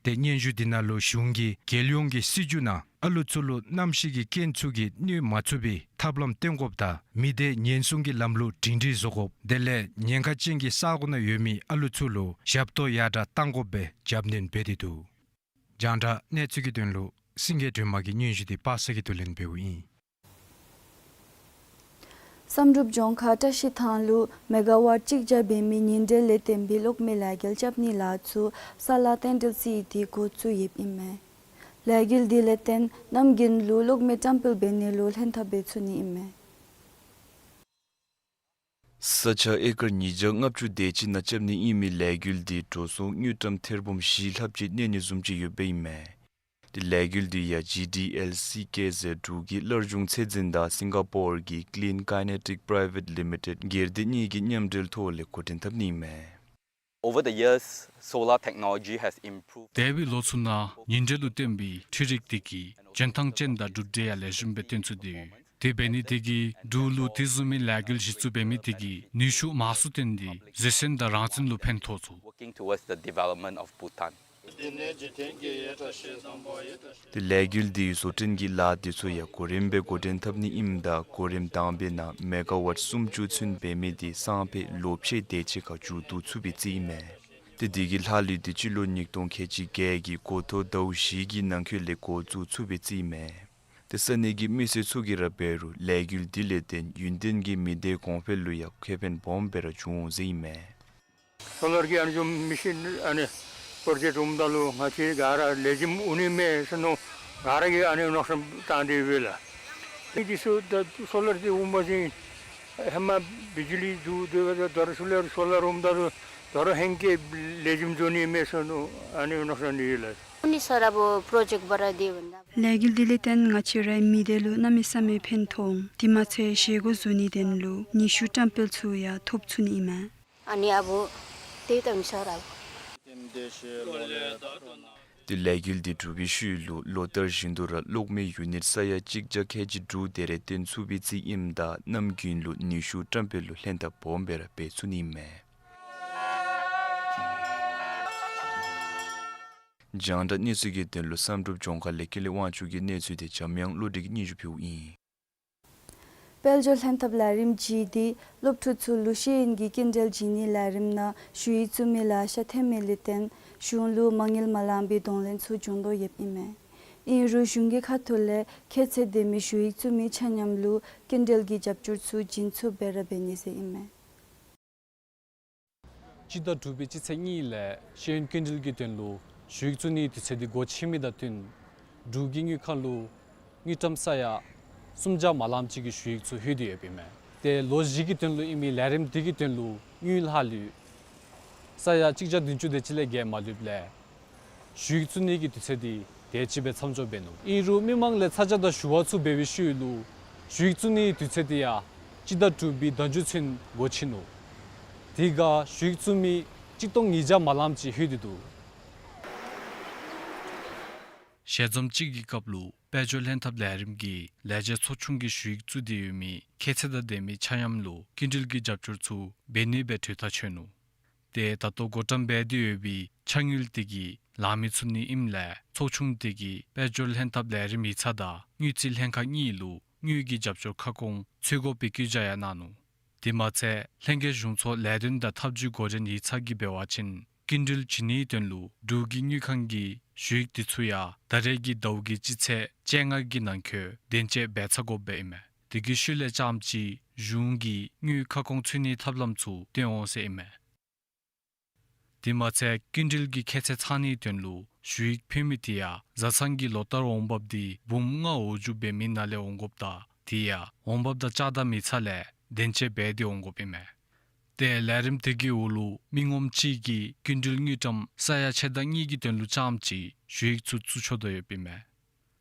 ཏེ་སྙན་ཞུ་དེ་ནང་ལུ་གཞུང་གིས་རྒྱལ་ཡོངས་ཀྱི་སྲིད་བྱུས་ནང་ཨ་ལུ་ཚུ་ལུ་གནམ་གཤིས་ཀྱི་རྐྱེན་ཚུ་གིས་གནོད་མ་ཚུགས་པའི་ཐབས་ལམ་སྟོན་དགོཔ་དང་མི་སྡེ་ཉེན་སྲུང་གི་ལམ་ལུགས་སྒྲིང་སྒྲིང་བཟོ་དགོཔ། དེ་ལས་ཉེན་ཁ་ཅན་གྱི་ས་གོ་ནང་ཡོད་མི་ཨ་ལུ་ཚུ་ལུ་ཞབས་ཏོག་ཡར་དྲག་གཏང་དགོཔ་སྦེ་རྒྱབ་སྣོན་འབད་དེ་འདུག། རྒྱང་བསྒྲགས་གནས་ཚུལ་གྱི་དོན་ལུ་སེང་གེ་སྒྲོལ་མ་གི་སྙན་ཞུ་དེ་པ་སངས་གིས་བསྡུ་ལེན་འབདཝ་ཨིན། བསམ་གྲུབ་ལྗོངས་མཁར་བཀྲ་ཤིས་ཐང་ལུ་མེ་ག་ཝཊ་གཅིག་བརྒྱ་འབད་མི་ཉིན་འབྲེལ་ལས་བརྟེན་པའི་གློག་མེ་ལས་འགུལ་རྐྱབ་ནིའི་ལཱ་ཚུ་ས་ལཱ་རྟེན་འབྲེལ་རྩིས་ཏེ་འགོ་བཙུགས་ཡོདཔ་ཨིན་མས། ལས་འགུལ་དེ་ལས་བརྟེན་གནམ་དགུན་ལུ་གློག་མེ་བཀྲམ་སྤེལ་འབད་ནི་ལུ་ལྷན་ཐབས་འབད་ཚུགས་ནི་ཨིན་མས། ས་ཆ་ཨེ་ཀར་ཉིས་བརྒྱ་ལྔ་བཅུ་དེ་ཅིག་ནང་རྐྱབ་ནི་ཨིན་མི་ལས་འགུལ་དེ་འགྲོ་སོང་དངུལ་ཀྲམ་ཐེར་འབུམ་བཞི་ལྷགཔ་ཅིག་གནས་ནི་བཟུམ་ཅིག་ཡོདཔ་ཨིན་མས། དེ་ལས་འགུལ་དེ་ཡང་ཇི་ཌི་ཨེལ་སི་ཀེ་ཟེར་འབྲུག་གི་སླར་འབྱུང་ཚད་འཛིན་དང་སིང་ག་པོར་གྱི་Clean Kinetic Private Limited སྒེར་སྡེ་གཉིས་ཀྱི་མཉམ་འབྲེལ་ཐོག་ལས་འགོ་འདྲེན་འཐབ་ནི་ཨིན་མས། Over the years, solar technology has improved. འདས་པའི་ལོ་ཚུ་ནང་ཉིན་འབྲེལ་ལུ་བརྟེན་པའི་འཕྲུལ་རིག་དེ་གིས་འཇོན་ཐང་ཅན་དང་གྲུབ་འབྲས་ཡང་ལེགས་ཤོམ་སྦེ་སྟོན་ཚུགས་ཏེ་ཡོད། དེ་འབད་ནི་དེ་གིས་འབྲུག་ལུ་དེ་བཟུམ་མའི་ལས་འགུལ་གཞི་བཙུགས་འབད་མི་དེ་གིས་ནུས་ཤུགས་མང་སུ་བཏོན་ཏེ་བཟོད་བསྲན་དང་རང་བཙན་ལུ་ཕན་ཐོགས་ཚུགས། Working towards the development of Bhutan. དེ་ལས་འགུལ་དེའི་བཟོ་སྐྲུན་གྱི་ལཱ་དེ་ཚུ་ཡང་གོ་རིམ་སྦེ་འགོ་འདྲེན་འཐབ་ནི་ཨིནམ་ད་གོ་རིམ་དང་པའི་ནང་མེ་ག་ཝཊ་སུམ་ཅུ་ཚུན་འབད་མི་དེ་སང་ཕོད་ལོ་ཕྱེད་དེ་ཅིག་ཁར་མཇུག་བསྡུ་ཚུགས་པའི་རྩིས་ཨིན་མས། ཏེ་དེ་གི་ལྷག་ལུས་དེ་སྤྱི་ལོ་ཉིས་སྟོང་ཁལ་གཅིག་བརྒྱད་ཀྱི་འགོ་ཐོག་ཟླཝ་བཞི་གི་ནང་འཁོད་ལས་འགོ་བཙུགས་ཚུགས་པའི་རྩིས་ཨིན་མས། ཏེ་ས་གནས་ཀྱི་མི་སེར་ཚུ་གིས་ར་འབད་རུང་ལས་འགུལ་དེ་ལས་བརྟེན་ཡུན་བརྟན་གྱི་མི་སྡེ་གོང་འཕེལ་ལུ་ཡང་ཁེ་ཕན་སྦོམ་སྦེ་ར་བྱུང་འོང་ཟེར་ཨིན་མས། སོ་ལར་གྱི་ཨ་ནི་བཟུམ་མི་ཤིན་ཨ་ནི་པྲོ་ཇེཀཊ་འོངམ་ད་ལུ་ང་བཅས་ག་ར་ལེགས་ཤོམ་འོང་ནི་མས་ཟེར་མནོ་ག་ར་གིས་ཨ་ནི་མནོ་བསམ་བཏང་སྟེ་ཡོད་པས་ལགས། ཨ་ནི་འདི་ཚུ་ད་སོ་ལར་འདི་འོངམ་ཅིག་ཧེ་མ་བི་ཇི་ལི་འདུག་སྡོད་པ་ད་ད་རུང་སོ་ལར་སོ་ལར་འོངམ་ད་ལུ་ད་རུང་ཧེང་སྐལ་ལེགས་ཤོམ་འགྱོ་ནི་མས་ཟེར་མནོ་ཨ་ནི་མནོ་བསམ་འདི་ཡོད་ལགས། ཨ་ནི་ས་ར་བོ་པྲོ་ཇེཀཊ་འབད་ར་འདི་འོང་ད། ལས་འགུལ་འདི་ལས་བརྟེན་ང་བཅས་རའི་མི་སྡེ་ལུ་གནམ་མེད་ས་མེད་ཕན་ཐོགས་འོང་། དེ་མ་ཚད་བཞེས་སྒོ་བཟོ་ནིའི་དོན་ལུ་ནུས་ཤུགས་བཀྲམ་སྤེལ་ཚུ་ཡང་ཐོབ་ཚུགས་ནི་ཨིན་མས། ཨ་ནི་ཨ་བོ་དེ་ད་མི་ས་ར་བོ། དེ་ལས་འགུལ་འདི་གྲུབ་པའི་ཤུལ་ལུ་ལོ་ལྟར་བཞིན་དུ་ར་གློག་མེ་ཡུ་ནིཊ་ས་ཡ་གཅིག་བརྒྱ་ཁལ་གཅིག་དྲུག་དེ་རེ་བཏོན་ཚུགས་པའི་རྩིས་ཨིནམ་ད་གནམ་དགུན་ལུ་ནུས་ཤུགས་བཀྲམ་སྤེལ་ལུ་ལྷན་ཐབས་སྦོམ་སྦེ་ར་འབད་ཚུགས་ནི་ཨིན་མས། རྒྱང་བསྒྲགས་གནས་ཚུལ་གྱི་དོན་ལུ་བསམ་གྲུབ་ལྗོངས་མཁར་ལས་ཀུན་ལེགས་དབང་ཕྱུག་གི་གནས་ཚུལ་དེ་འཇམ་དབྱངས་བློ་གྲོས་ཀྱིས་སྙན་ཞུ་ཕུལཝ་ཨིན། དཔལ་འབྱོར་ལྷན་ཐབས་ལས་རིམ་གྱིས་དེ་སློབ་ཕྲུག་ཚུ་ལུ་ཤེས་ཡོན་གྱི་སྐྱིན་འགྲུལ་བྱིན་ནིའི་ལས་རིམ་ནང་ཞུ་ཡིག་བཙུགས་མི་ལེ་ཤ་ཐོན་མི་ལས་བརྟེན་གཞུང་ལུ་མ་དངུལ་མ་ལང་པའི་གདོང་ལེན་ཚུ་འབྱུང་དོ་ཡོདཔ་ཨིན་མས། ཨིན་རུང་གཞུང་གི་ཁ་ཐུག་ལས་ཁྱད་ཚད་ལྡན་མི་ཞུ་ཡིག་བཙུགས་མི་ཆ་མཉམ་ལུ་སྐྱིན་འགྲུལ་གྱི་རྒྱབ་སྐྱོར་ཚུ་བྱིན་ཚུགསཔ་སྦེ་ར་འབད་ནི་ཟེར་ཨིན་མས། སྤྱི་ཟླ་དྲུག་པའི་སྤྱི་ཚེས་གཉིས་ལས་ཤེས་ཡོན་སྐྱིན་འགྲུལ་གྱི་དོན་ལུ་ཞུ་ཡིག་བཙུགས་ནིའི་དུས་ཚོད་དེ་འགོ་ཆེ་མི་དང་བསྟུན་འབྲུག་གི་དངུལ་ཁང་ལུ་དངུལ་ཀྲམ་ས་ཡ་སུམ་བརྒྱ་མ་ལངམ་ཅིག་གི་ཞུ་ཡིག་ཚུ་ལྷོད་དེ་ཡོདཔ་ཨིན་མས། ཏེ་ལོ་བཞི་གི་དོན་ལུ་ཨིན་མི་ལས་རིམ་དེ་གི་དོན་ལུ་དངུལ་ལྷག་ལུས་ས་ཡ་གཅིག་བརྒྱ་བདུན་ཅུ་དེ་ཅིག་ལས་བརྒལ་མ་ལུསཔ་ལས་ཞུ་ཡིག་བཙུགས་ནིའི་དུས་ཚོད་དེ་དེ་ཅིག་སྦེ་མཚམས་འཇོག་འབད་ནུག། ཨིན་རུང་མི་མང་ལས་ཚ་གྱང་དང་ཞུ་བ་ཚུ་འབད་བའི་ཤུལ་ལུ་ཞུ་ཡིག་བཙུགས་ནིའི་དུས་ཚོད་དེ་ཡང་སྤྱི་ཟླ་དྲུག་པའི་ཟླ་མཇུག་ཚུན་འགོ་ཆེ་ནུག། དེ་ཁར་ཞུ་ཡིག་བཙུགས་མི་གཅིག་སྟོང་ཉིས་བརྒྱ་མ་ལངམ་ཅིག་ལྷོད་དེ་འདུག། ཞལ་འཛོམས་ཅིག་གི་སྐབས་ལུ་དཔལ་འབྱོར་ལྷན་ཐབས་ལས་རིམ་གྱི་ལས་བྱེད་ཚོགས་ཆུང་གིས་ཞུ་ཡིག་བཙུགས་ཏེ་ཡོད་མི་ཁྱད་ཚད་དང་ལྡན་མི་ཆ་མཉམ་ལུ་སྐྱིན་འགྲུལ་གྱི་རྒྱབ་སྐྱོར་ཚུ་འབད་ནི་སྦེ་གྲོས་ཐག་ཆོད་ནུག། ཏེ་ད་ལྟོ་བགོ་བཀྲམ་འབད་དེ་ཡོད་པའི་ཆ་དངུལ་དེ་གིས་ལང་མི་ཚུགས་ནི་ཨིནམ་ལས་ཚོགས་ཆུང་དེ་གིས་དཔལ་འབྱོར་ལྷན་ཐབས་ལས་རིམ་ཡིག་ཚང་དང་དངུལ་རྩིས་ལྷན་ཁག་གཉིས་ལུ་དངུལ་གྱི་རྒྱབ་སྐྱོར་ཁ་སྐོང་འཚོལ་དགོ་པའི་བཀོད་རྒྱ་ཡང་གནང་ནུག། དེ་མ་ཚད་ལྷན་རྒྱས་གཞུང་ཚོགས་ལས་དོན་དང་ཐབས་ཇུས་འགོ་འདྲེན་ཡིག་ཚང་གིས་འབད་བ་ཅིན་སྐྱིན་འགྲུལ་བྱིན་ནིའི་དོན་ལུ་འབྲུག་གི་དངུལ་ཁང་གི་ཞུ་ཡིག་དེ་ཚུ་ཡང་ད་རེས་ཀྱི་ཟླཝ་གི་སྤྱི་ཚེས་བཅོ་ལྔ་གི་ནང་འཁོད་བདེན་དཔྱད་འབད་ཚར་དགོཔ་སྦེ་ཨིན་མས། དེ་གི་ཤུལ་ལས་རྐྱངམ་ཅིག་གཞུང་གིས་དངུལ་ཁ་སྐོང་འཚོལ་ནིའི་ཐབས་ལམ་ཚུ་སྟོན་འོང་ཟེར་ཨིན་མས། དེ་མ་ཚད་སྐྱིན་འགྲུལ་གྱི་ཁྱད་ཚད་ཚང་ནིའི་དོན་ལུ་ཞུ་ཡིག་ཕུལ་མི་དེ་ཡང་བཟའ་ཚང་གི་ལོ་ལྟར་འོང་འབབ་དེ་འབུམ་ལྔ་འོག་འཇུག་འབད་མི་ནང་ལས་འོང་དགོཔ་དང་དེ་ཡང་འོང་འབབ་དང་ཅ་དང་མི་ཚང་ལས་ གདན་འཇགས་འབད་དེ་འོང་དགོཔ་ཨིན་མས། ཏེ་ལས་རིམ་དེ་གི་འོག་ལུ་མི་ངོམ་གཅིག་གིས་སྐྱིན་འགྲུལ་དངུལ་ཀྲམ་ས་ཡ་ཕྱེད་དང་གཉིས་ཀྱི་དོན་ལུ་རྐྱངམ་གཅིག་ཞུ་ཡིག་ཚུ་བཙུགས་ཆོག་དོ་ཡོདཔ་ཨིན་མས།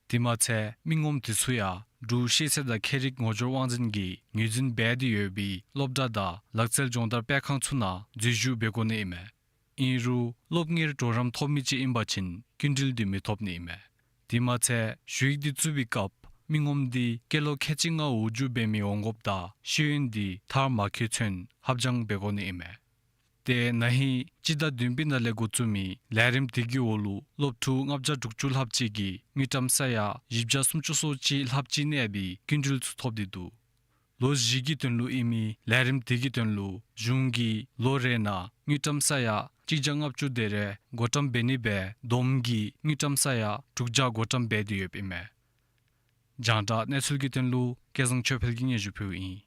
དེ་མ་ཚད་མི་ངོམ་དེ་ཚུ་ཡང་འབྲུག་ཤེས་ཚད་དང་ཁྱད་རིག་ངོ་སྦྱོར་དབང་འཛིན་གྱིས་ངོས་འཛིན་འབད་དེ་ཡོད་པའི་སློབ་གྲྭ་དང་ལག་རྩལ་སྦྱོང་བརྡར་སྤེལ་ཁང་ཚུ་ནང་འཛུལ་ཞུགས་འབད་དགོ་ནི་ཨིན་མས། ཨིན་རུང་སློབ་གཉེར་གྲོགས་རམ་ཐོབ་མི་ཅིག་ཨིན་པ་ཅིན་སྐྱིན་འགྲུལ་འདི་མི་ཐོབ་ནི་ཨིན་མས། དེ་མ་ཚད་ཞུ་ཡིག་འདི་བཙུགས་པའི་སྐབས་མི་ངོམ་འདི་སྐྱེས་ལོ་ཁལ་གཅིག་ལྔ་འོག་འཇུག་འབད་མི་འོང་དགོཔ་དང་ཤེས་ཡོན་འདི་མཐར་མ་འཁྱོལ་ཚུན་ཧབ་སྦྱང་འབད་དགོ་ནི་ཨིན་མས། ཏེ་ན་ཧིང་སྤྱི་ཟླ་བདུན་པའི་ནང་ལས་འགོ་བཙུགས་མི་ལས་རིམ་དེ་གི་འོག་ལུ་སློབ་ཕྲུག་ལྔ་བརྒྱ་དྲུག་ཅུ་ལྷགཔ་ཅིག་གིས་དངུལ་ཀྲམ་ས་ཡ་བཞི་བརྒྱ་སུམ་ཅུ་སོ་གཅིག་ལྷགཔ་ཅིག་གནས་པའི་སྐྱིན་འགྲུལ་ཚུ་ཐོབ་སྟེ་འདུག། ལོ་བཞི་གི་དོན་ལུ་ཨིན་མི་ལས་རིམ་དེ་གི་དོན་ལུ་གཞུང་གིས་ལོ་རེ་ནང་དངུལ་ཀྲམ་ས་ཡ་གཅིག་བརྒྱ་ལྔ་བཅུ་དེ་རེ་བགོ་བཀྲམ་འབད་ནི་སྦེ་བསྡོམས་ཀྱིས་དངུལ་ཀྲམ་ས་ཡ་དྲུག་བརྒྱ་བགོ་བཀྲམ་འབད་དེ་ཡོདཔ་ཨིན་མས། རྒྱང་བསྒྲགས་གནས་ཚུལ་གྱི་དོན་ལུ་སྐལ་བཟང་ཆོས་འཕེལ་གྱིས་སྙན་ཞུ་ཕུལཝ་ཨིན།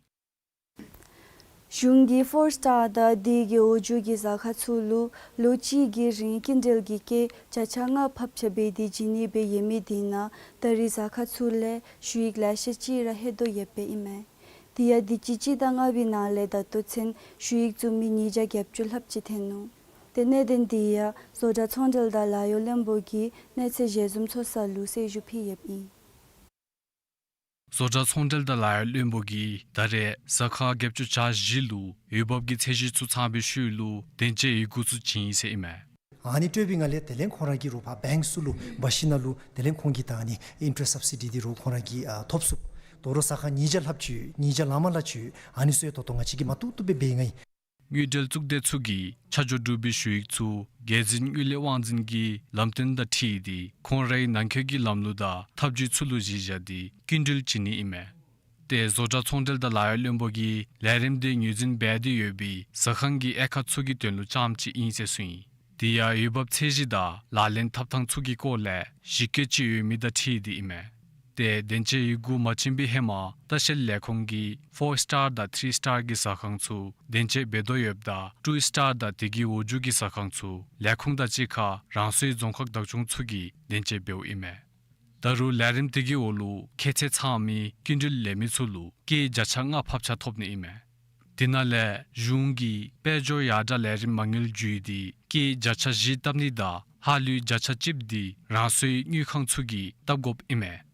གཞུང་གིས་ཕོར་སི་ཊར་དང་དེ་གི་འོག་འཇུག་གི་ཟ་ཁང་ཚུ་ལུ་ལོ་གཅིག་གི་རིང་སྐྱིན་འགྲུལ་གྱི་སྐྱེད་བརྒྱ་ཆ་ལྔ་ཕབ་ཆ་འབད་དེ་བྱིན་ནི་སྦེ་ཡོད་མི་དེ་ནང་ད་རེས་ཟ་ཁང་ཚུ་ལས་ཞུ་ཡིག་ལེ་ཤ་ཅིག་ར་ལྷོད་དོ་ཡོདཔ་ཨིན་མས། དེ་ཡང་དུས་ཅི་སྤྱི་ཟླ་ལྔ་པའི་ནང་ལས་ད་ལྟོ་ཚུན་ཞུ་ཡིག་བཙུགས་མི་ཉིས་བརྒྱ་བརྒྱད་ཅུ་ལྷགཔ་ཅིག་ཐོན་ནུག། ཏེ་གནད་དོན་དེ་ཡང་བཟོ་གྲྭ་ཚོང་འབྲེལ་དང་ལཱ་གཡོག་བློན་པོ་གིས་གནས་ཚུལ་ཞལ་འཛོམས་ཚོགས་ས་ལུ་གསལ་ཞུ་ཕུལ་ཡོདཔ་ཨིན། བཟོ་གྲྭ་ཚོང་འབྲེལ་དང་ལཱ་གཡོག་བློན་པོ་གིས་ད་རེས་ཟ་ཁང་བརྒྱད་ཅུ་གྱ་བཞི་ལུ་འོས་འབབ་ཀྱི་ཚད་གཞི་ཚུ་ཚང་པའི་ཤུལ་ལུ་གདན་འཇགས་ཡི་གུ་ཚུ་བྱིན་ཡི་ཟེར་ཨིན་མས། ཨ་ནི་སྤྲོད་པའི་ངང་ལས་དེ་ལས་ཁོང་ར་གིས་རུང་ཕར་བེངཀ་ཚུ་ལུ་འབག་ཞིནམ་ལས་དེ་ལས་ཁོང་གིས་ད་ཨ་ནི་ཨིན་ཊ་རེསི་སབ་སི་ཌི་འདི་རུང་ཁོང་ར་གིས་ཨ་ཐོབ་ཚུགས། དོ་རུང་ཟ་ཁང་ཉིས་བརྒྱ་ལྷགཔ་ཅིག་ཉིས་བརྒྱ་ལང་མ་ལང་ཅིག་ཨ་ནི་ཚུ་ཡང་ད་ལྟོ་ང་བཅས་ཀྱིས་མ་བཏུབ་བཏུབ་སྦེ་འབད་ཡི་ལགས། དངུལ་འབྲེལ་གཙུག་སྡེ་ཚུ་གིས་ཆ་འཇོག་གྲུབ་པའི་ཞུ་ཡིག་ཚུ་རྒྱལ་འཛིན་དངུལ་ལས་དབང་འཛིན་གྱི་ལམ་སྟོན་དང་འཁྲིལ་ཏེ་ཁོང་རའི་ནང་འཁོད་ཀྱི་ལམ་ལུགས་དང་ཐབས་བྱུས་ཚུ་ལུ་གཞི་བཞག་སྟེ་སྐྱིན་འགྲུལ་བྱིན་ནི་ཨིན་མས། ཏེ་བཟོ་གྲྭ་ཚོང་འབྲེལ་དང་ལཱ་གཡོག་བློན་པོ་གིས་ལས་རིམ་དེ་ངོས་འཛིན་འབད་དེ་ཡོད་པའི་ཟ་ཁང་གི་དབྱེ་ཁག་ཚུ་གི་དོན་ལུ་རྐྱངམ་གཅིག་ཨིན་ཟེར་གསུངས་ཡི། དེ་ཡང་འོས་འབབ་ཚད་གཞི་དང་ལག་ལེན་འཐབ་ཐངས་ཚུ་གི་སྐོར་ལས་ཞིབ་བཀོད་ཅིག་ཡོད་མི་དང་འཁྲིལ་ཏེ་ཨིན་མས། ཏེ་གདན་འཇགས་ཡི་གུ་མ་བྱིན་པའི་ཧེ་མ་ལྟ་བཤལ་ལས་ཁུངས་ཀྱིས་ཕོར་སི་ཊར་དང་ཐིརི་སི་ཊར་གྱི་ཟ་ཁང་ཚུ་གདན་འཇགས་འབད་དོ་ཡོདཔ་ད་ཊུ་སི་ཊར་དང་དེ་གི་འོག་འཇུག་གི་ཟ་ཁང་ཚུ་ལས་ཁུངས་དང་གཅིག་ཁར་རང་སོའི་རྫོང་ཁག་བདག་སྐྱོང་ཚུ་གིས་གདན་འཇགས་འབདཝ་ཨིན་མས། ད་རུང་ལས་རིམ་དེ་གི་འོག་ལུ་ཁྱད་ཚད་ཚང་མི་སྐྱིན་འགྲུལ་ལེན་མི་ཚུ་ལུ་སྐྱེད་བརྒྱ་ཆ་ལྔ་ཕབ་ཆ་ཐོབ་ནི་ཨིན་མས། དེ་ནང་ལས་གཞུང་གིས་དཔལ་འབྱོར་ཡར་དྲག་ལས་རིམ་མ་དངུལ་བརྒྱུད་དེ་སྐྱེད་བརྒྱ་ཆ་བཞི་བཏབ་ནི་དང་ལྷག་ལུས་བརྒྱ་ཆ་གཅིག་འདི་རང་སོའི་དངུལ་ཁང་ཚུ་གིས་བཏབ་དགོཔ་ཨིན་མས།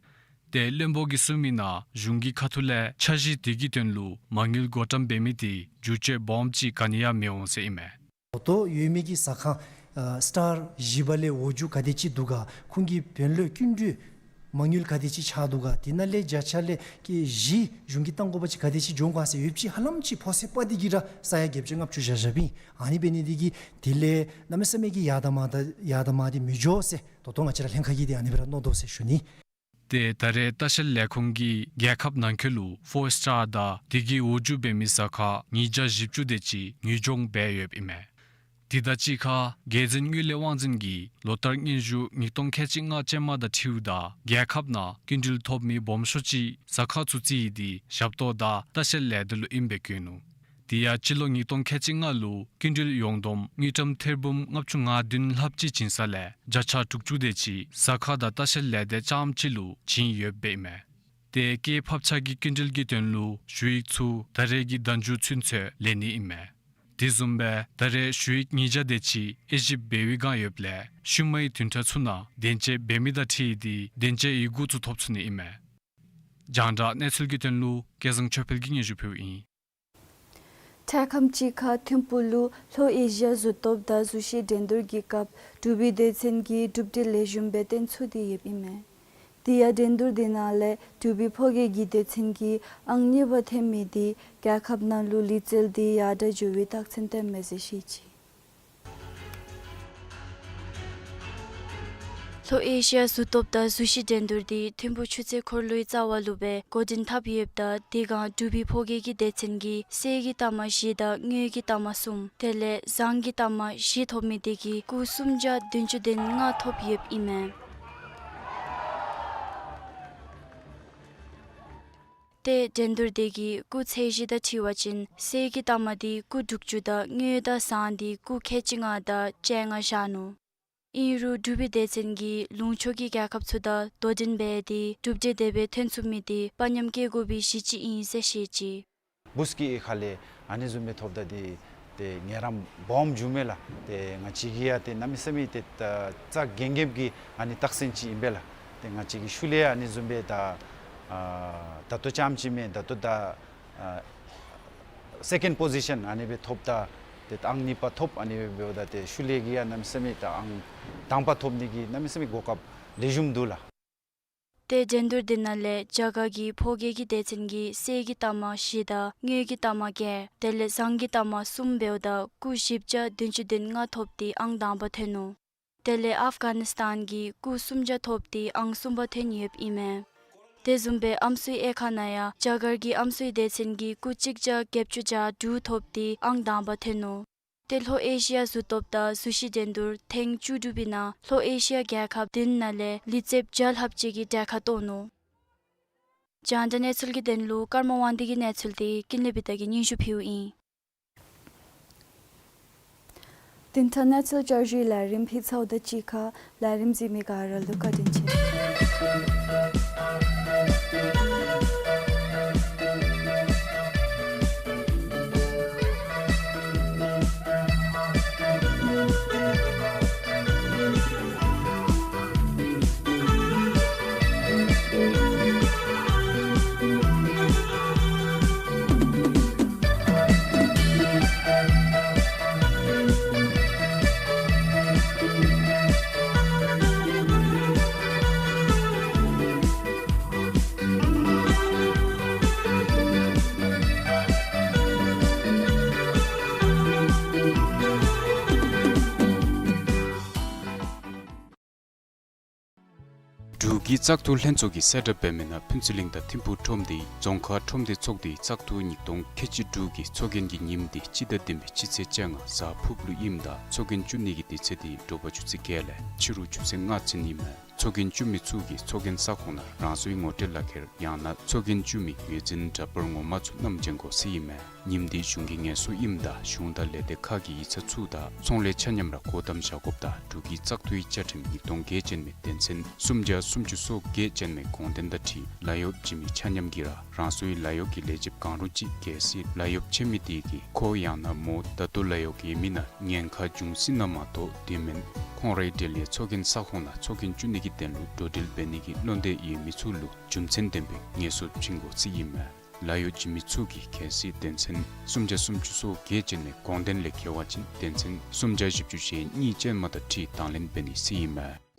ཏེ་བློན་པོ་གིས་གསུངས་མི་ནང་གཞུང་གི་ཁ་ཐུག་ལས་འཆར་གཞི་དེ་གི་དོན་ལུ་མ་དངུལ་བགོ་བཀྲམ་འབད་མི་དེ་འགྱུར་བཅོས་སྦོམ་ཅིག་ག་ནི་ཡང་མི་འོང་ཟེར་ཨིན་མས། ད་ལྟོ་ཡོད་མི་གི་ཟ་ཁང་ཨ་སི་ཊར་བཞི་པ་ལས་འོག་འཇུག་ག་དེ་ཅིག་འདུག་ག། ཁོང་གི་དོན་ལུ་སྐྱིན་འགྲུལ་མ་དངུལ་ག་དེ་ཅིག་ཆགས་འདུག་ག། དེ་ནང་ལས་བརྒྱ་ཆ་ལས་ཀྱི་བཞི་གཞུང་གིས་བཏང་དགོ་པ་ཅིན་ག་དེ་ཅིག་འགྱོ་ག་ཟེར་ཡོདཔ་ཅིག་ཧ་ལམ་ཅིག་ཕོ་སི་པ་འདི་གིས་ར་ས་ཡ་བརྒྱད་ཅུ་ལྔ་བཅུ་བཞག་བཞགཔ་ཨིན། ཨ་ནི་འབད་ནི་དེ་གིས་དེ་ལས་གནམ་མེད་ས་མེད་ཀྱི་ཡར་དང་མར་དང་ཡར་དང་མར་དེ་མི་འགྱོ་ཟེར་ད་ལྟོ་ང་བཅས་ར་ལྷན་ཁག་གིས་དེ་ཨ་ནི་སྦེ་ར་མནོ་དོ་ཟེར་ཞུ་ནི། ཏེ་ད་རེས་ལྟ་བཤལ་ལས་ཁུངས་ཀྱིས་རྒྱལ་ཁབ་ནང་འཁོད་ལུ་ཕོར་སི་ཊར་དང་དེ་གི་འོག་འཇུག་འབད་མི་ཟ་ཁང་ཉིས་བརྒྱ་བཞི་བཅུ་དེ་ཅིག་ངོས་སྦྱོང་འབད་ཡོདཔ་ཨིན་མས། དེ་དང་གཅིག་ཁར་རྒྱལ་འཛིན་དངུལ་ལས་དབང་འཛིན་གྱིས་ལོ་ལྟར་སྙན་ཞུ་ཉིས་སྟོང་ཁལ་གཅིག་ལྔ་ཅན་མ་དང་འཁྲིལཝ་ད་རྒྱལ་ཁབ་ནང་སྐྱིན་འགྲུལ་ཐོབ་མི་སྦོམ་ཤོས་ཅིག་ཟ་ཁང་ཚུ་རྩིས་ཏེ་ཞབས་ཏོག་དང་ལྟ་བཤལ་ལས་སྡེ་ལུ་ཨིནམ་སྦེ་བཀོད་ནུག། དེ་ཡང་སྤྱི་ལོ་ཉིས་སྟོང་ཁལ་གཅིག་ལྔ་ལུ་སྐྱིན་འགྲུལ་ཡོངས་བསྡོམས་དངུལ་ཀྲམ་ཐེར་འབུམ་ལྔ་བཅུ་ང་བདུན་ལྷགཔ་ཅིག་བྱིན་ས་ལས་བརྒྱ་ཆ་དྲུག་ཅུ་དེ་ཅིག་ཟ་ཁང་དང་ལྟ་བཤལ་ལས་སྡེ་རྐྱངམ་གཅིག་ལུ་བྱིན་ཡོདཔ་ཨིན་མས། ཏེ་སྐྱེད་ཕབ་ཆ་གི་སྐྱིན་འགྲུལ་གྱི་དོན་ལུ་ཞུ་ཡིག་ཚུ་ད་རེས་ཀྱི་ཟླ་མཇུག་ཚུན་ཚོད་ལེན་ནི་ཨིན་མས། དེ་བཟུམ་སྦེ་ད་རེས་ཞུ་ཡིག་ཉིས་བརྒྱ་དེ་ཅིག་དབྱེ་ཞིབ་འབད་བའི་བསྒང་ཡོདཔ་ལས་ཤུལ་མའི་བདུན་ཕྲག་ཚུ་ནང་གདན་འཇགས་འབད་མི་དང་འཁྲིལ་ཏེ་གདན་འཇགས་ཡི་གུ་ཚུ་ཐོབ་ཚུགས་ནི་ཨིན་མས། རྒྱང་བསྒྲགས་གནས་ཚུལ་གྱི་དོན་ལུ་སྐལ་བཟང་ཆོས་འཕེལ་གྱིས་སྙན་ཞུ་ཕུལཝ་ཨིན། འཕྲལ་ཁམས་ཅིག་ཁར་ཐིམ་ཕུག་ལུ་ལྷོ་ཨེ་ཤི་ཡ་གཟུགས་སྟོབས་དང་གཟུགས་གཞི་འགྲན་བསྡུར་གྱི་སྐབས་འབྲུག་པའི་སྡེ་ཚན་གྱིས་གྲུབ་འབྲས་ལེགས་ཤོམ་སྦེ་སྟོན་ཚུགས་ཏེ་ཡོདཔ་ཨིན་མས། དེ་ཡང་འགྲན་བསྡུར་དེ་ནང་ལས་འབྲུག་པའི་ཕོ་སྐྱེས་ཀྱི་སྡེ་ཚན་གྱིས་ཨང་གཉིས་པ་ཐོན་མི་དེ་རྒྱལ་ཁབ་ནང་ལུ་ལུས་རྩལ་དེ་ཡར་དྲག་འགྱོ་བའི་རྟགས་མཚན་སྟོནམ་མས་ཟེར་བཤད་ཅི། ལྷོ་ཨེ་ཤི་ཡ་གཟུགས་སྟོབས་དང་གཟུགས་གཞི་འགྲན་བསྡུར་དེ་ཐིམ་ཕུག་ཆུ་ཚོད་འཁོར་ལོའི་རྩ་བ་ལུ་སྦེ་འགོ་འདྲེན་འཐབ་ཡོདཔ་ད་དེ་སྒང་འབྲུག་པའི་ཕོ་སྐྱེས་ཀྱི་སྡེ་ཚན་གྱིས་གསེར་གྱི་རྟགས་མ་བཞི་དང་དངུལ་གྱི་རྟགས་མ་གསུམ་དེ་ལས་ཟངས་ཀྱི་རྟགས་མ་བཞི་ཐོབ་མི་དེ་གིས་སྐུ་སུམ་བརྒྱ་བདུན་ཅུ་དོན་ལྔ་ཐོབ་ཡོདཔ་ཨིན་མས། ཏེ་འགྲན་བསྡུར་དེ་གི་སྐུ་ཚད་གཞི་དང་འཁྲིལ་བ་ཅིན་གསེར་གྱི་རྟགས་མ་དེ་སྐུ་དྲུག་ཅུ་དང་དངུལ་དང་ཟངས་དེ་སྐུ་ཁལ་གཅིག་ལྔ་དང་བཅོ་ལྔ་བཞག་ནུག། ཨིན་རུང་འབྲུག་པའི་སྡེ་ཚན་གྱིས་ལུང་ཕྱོགས་ཀྱི་རྒྱལ་ཁབ་ཚུ་དང་དོ་འགྲན་འབད་དེ་གྲུབ་འབྲས་དེ་སྦེ་ཐོན་ཚུགས་མི་དེ་དཔའ་ཉམས་བསྐྱེད་དགོ་པའི་གཞི་ཅིག་ཨིན་ཟེར་བཤད་ཅི། བུ་སྐྱེས་ཁ་ལས་ཨ་ནི་བཟུམ་སྦེ་ཐོབ་ད་འདི་ཏེ་ངལ་རངས་སྦོམ་བྱུང་མས་ལགས། ཏེ་ང་བཅས་ཀྱིས་ཡང་ཏེ་གནམ་མེད་ས་མེད་ཏེ་ད་རྩ་འགེངས་འགེངསམ་གི་ཨ་ནི་རྟགས་མཚན་ཅིག་ཨིན་པས་ལགས། ཏེ་ང་བཅས་ཀྱིས་ཤུལ་ལས་ཨ་ནི་བཟུམ་སྦེ་ད་ཨ་ད་ལྟོ་རྐྱངམ་ཅིག་མེན། ད་ལྟོ་ད་ཨ་སེ་ཀེནཌ་པོ་ཟི་ཤཱན་ཨ་ནི་སྦེ་ཐོབ་ད་ཏེ་ཨང་གཉིས་པ་ཐོབ། ཨ་ནི་སྦེ་འབདཝ་ད་ཏེ་ཤུལ་ལས་ཀྱི་ཡང་གནམ་མེད་ས་མེད་ད་ཨང་དང་པ་ཐོབ་ནི་གི་གནམ་མེད་ས་མེད་གོ་སྐབས་ལེགས་ཤོམ་འདུག་ལགས། ཏེ་འགྲན་བསྡུར་འདི་ནང་ལས་རྒྱ་གར་གྱི་ཕོ་སྐྱེས་ཀྱི་སྡེ་ཚན་གྱིས་གསེར་གྱི་རྟགས་མ་བཞི་དང་དངུལ་གྱི་རྟགས་མ་བརྒྱད་དེ་ལས་ཟངས་ཀྱི་རྟགས་མ་གསུམ་འབདཝ་ད་སྐུ་བཞི་བརྒྱ་བདུན་ཅུ་དོན་ལྔ་ཐོབ་སྟེ་ཨང་དང་པ་ཐོན་ནུག། དེ་ལས་ཨཕ་གྷ་ནིས་ཐཱན་གྱིས་སྐུ་སུམ་བརྒྱ་ཐོབ་སྟེ་ཨང་གསུམ་པ་ཐོན་ཡོདཔ་ཨིན་མས། དེ་བཟུམ་སྦེ་ཨམ་སྲུའི་དབྱེ་ཁག་ནང་ཡང་རྒྱ་གར་གྱི་ཨམ་སྲུའི་སྡེ་ཚན་གྱིས་སྐུ་གཅིག་བརྒྱ་བརྒྱད་ཅུ་གྱ་དྲུག་ཐོབ་སྟེ་ཨང་དང་པ་ཐོན་ནུག། ཏེ་ལྷོ་ཨེ་ཤི་ཡ་གཟུགས་སྟོབས་དང་གཟུགས་གཞི་འགྲན་བསྡུར་ཐེངས་བཅུ་དྲུག་པའི་ནང་ལྷོ་ཨེ་ཤི་ཡ་རྒྱལ་ཁབ་བདུན་ནང་ལས་ལུས་རྩལཔ་བརྒྱ་ལྷགཔ་ཅིག་གིས་གྲལ་ཁར་གཏོགས་ནུག། རྒྱང་བསྒྲགས་གནས་ཚུལ་གྱི་དོན་ལུ་ཀརྨ་དབང་འདུས་ཀྱི་གནས་ཚུལ་འདི་ཀུན་ལེགས་བི་ཏ་གིས་སྙན་ཞུ་ཕུལཝ་ཨིན། དེ་ལྟར་གནས་ཚུལ་བསྐྱར་ཞུའི་ལས་རིམ་ཕུལ་ཚརཝ་དང་གཅིག་ཁར་ལས་རིམ་གཟིགས་མི་ག་ར་ལུ་བཀའ་དྲིན་ཆེ། འབྲུག་གི་བཙག་འཐུ་ལྷན་ཚོགས་ཀྱིས་གསལ་བསྒྲགས་འབད་མི་ནང་ཕུན་ཚོགས་གླིང་དང་ཐིམ་ཕུག་ཁྲོམ་སྡེའི་རྫོང་ཁག་ཁྲོམ་སྡེ་ཚོགས་སྡེའི་བཙག་འཐུ་ཉིས་སྟོང་ཁལ་གཅིག་དྲུག་གི་ཚོགས་རྒྱན་གྱི་ཉིནམ་འདི་སྤྱི་ཟླ་བདུན་པའི་སྤྱི་ཚེས་བཅོ་ལྔ་གཟའ་ཕུརཔ་ལུ་ཨིནམ་ད་ཚོགས་རྒྱན་བཙུགས་ནི་གི་དུས་ཚོད་འདི་དྲོ་པ་ཆུ་ཚོད་བརྒྱད་ལས་ཕྱི་རུ་ཆུ་ཚོད་ལྔ་ཚུན་ཨིན་མས། ཚོགས་རྒྱན་བཙུགས་མི་ཚུ་གིས་ཚོགས་རྒྱན་ས་ཁོངས་ནང་རང་སོའི་ངོ་སྤྲོད་ལག་ཁྱེར་ཡང་ན་ཚོགས་རྒྱན་བཙུགས་མི་ངོས་འཛིན་འདྲ་པར་ངོ་མ་ཚུ་བསྣམས་བྱོན་དགོ་ཟེར་ཨིན་མས། ཉིནམ་འདི་གཞུང་གི་ངལ་གསོ་ཨིནམ་ད་གཞུང་དང་ལས་སྡེ་ཁག་གི་ཡིག་ཚང་ཚུ་དང་ཚོང་ལས་ཆ་མཉམ་ར་སྒོ་བསྡམ་བཞག་དགོཔ་དང་འབྲུག་གི་བཙག་འཐུའི་བཅའ་ཁྲིམས་ཉིས་སྟོང་བརྒྱད་ཅན་མའི་དོན་ཚན་སུམ་བརྒྱ་སུམ་ཅུ་སོ་བརྒྱད་ཅན་མའི་དགོངས་དོན་དང་འཁྲིལ་ལཱ་གཡོག་བྱིན་མི་ཆ་མཉམ་གྱིས་ར་རང་སོའི་ལཱ་གཡོག་གི་ལས་བྱེདཔ་གང་རུང་ཅིག་གལ་སྲིད་ལཱ་གཡོགཔ་ཆད་མི་དེ་གིས་ཁོ་ཡང་ན་མོ་ད་ལྟོ་ལཱ་གཡོག་གི་མི་ནང་ཉེན་ཁ་འབྱུང་སྲིད་ན་མ་གཏོགས་དེ་མེན་ཁོང་རའི་འབྲེལ་ཡོད་ཚོགས་རྒྱན་ས་ཁོངས་ནང་ཚོགས་རྒྱན་བཙུགས་ནི་གི་དོན་ལུ་འགྲོ་འགྲུལ་འབད་ནི་གི་བློ་འདོད་ཡོད་མི་ཚུ་ལུ་རྒྱུ་མཚན་ལྡན་པའི་ངལ་གསོ་བྱིན་དགོ་ཟེར་ཨིན་མས། ལཱ་གཡོག་བྱིན་མི་ཚུ་གིས་གལ་སྲིད་དོན་ཚན་སུམ་བརྒྱ་སུམ་ཅུ་སོ་བརྒྱད་ཅན་མའི་དགོངས་དོན་ལས་འགལ་བ་ཅིན་དོན་ཚན་སུམ་བརྒྱ་བཞི་བཅུ་ཞེ་གཉིས་ཅན་མ་དང་འཁྲིལ་དང་ལེན་འབད་ནི་ཟེར་ཨིན་མས།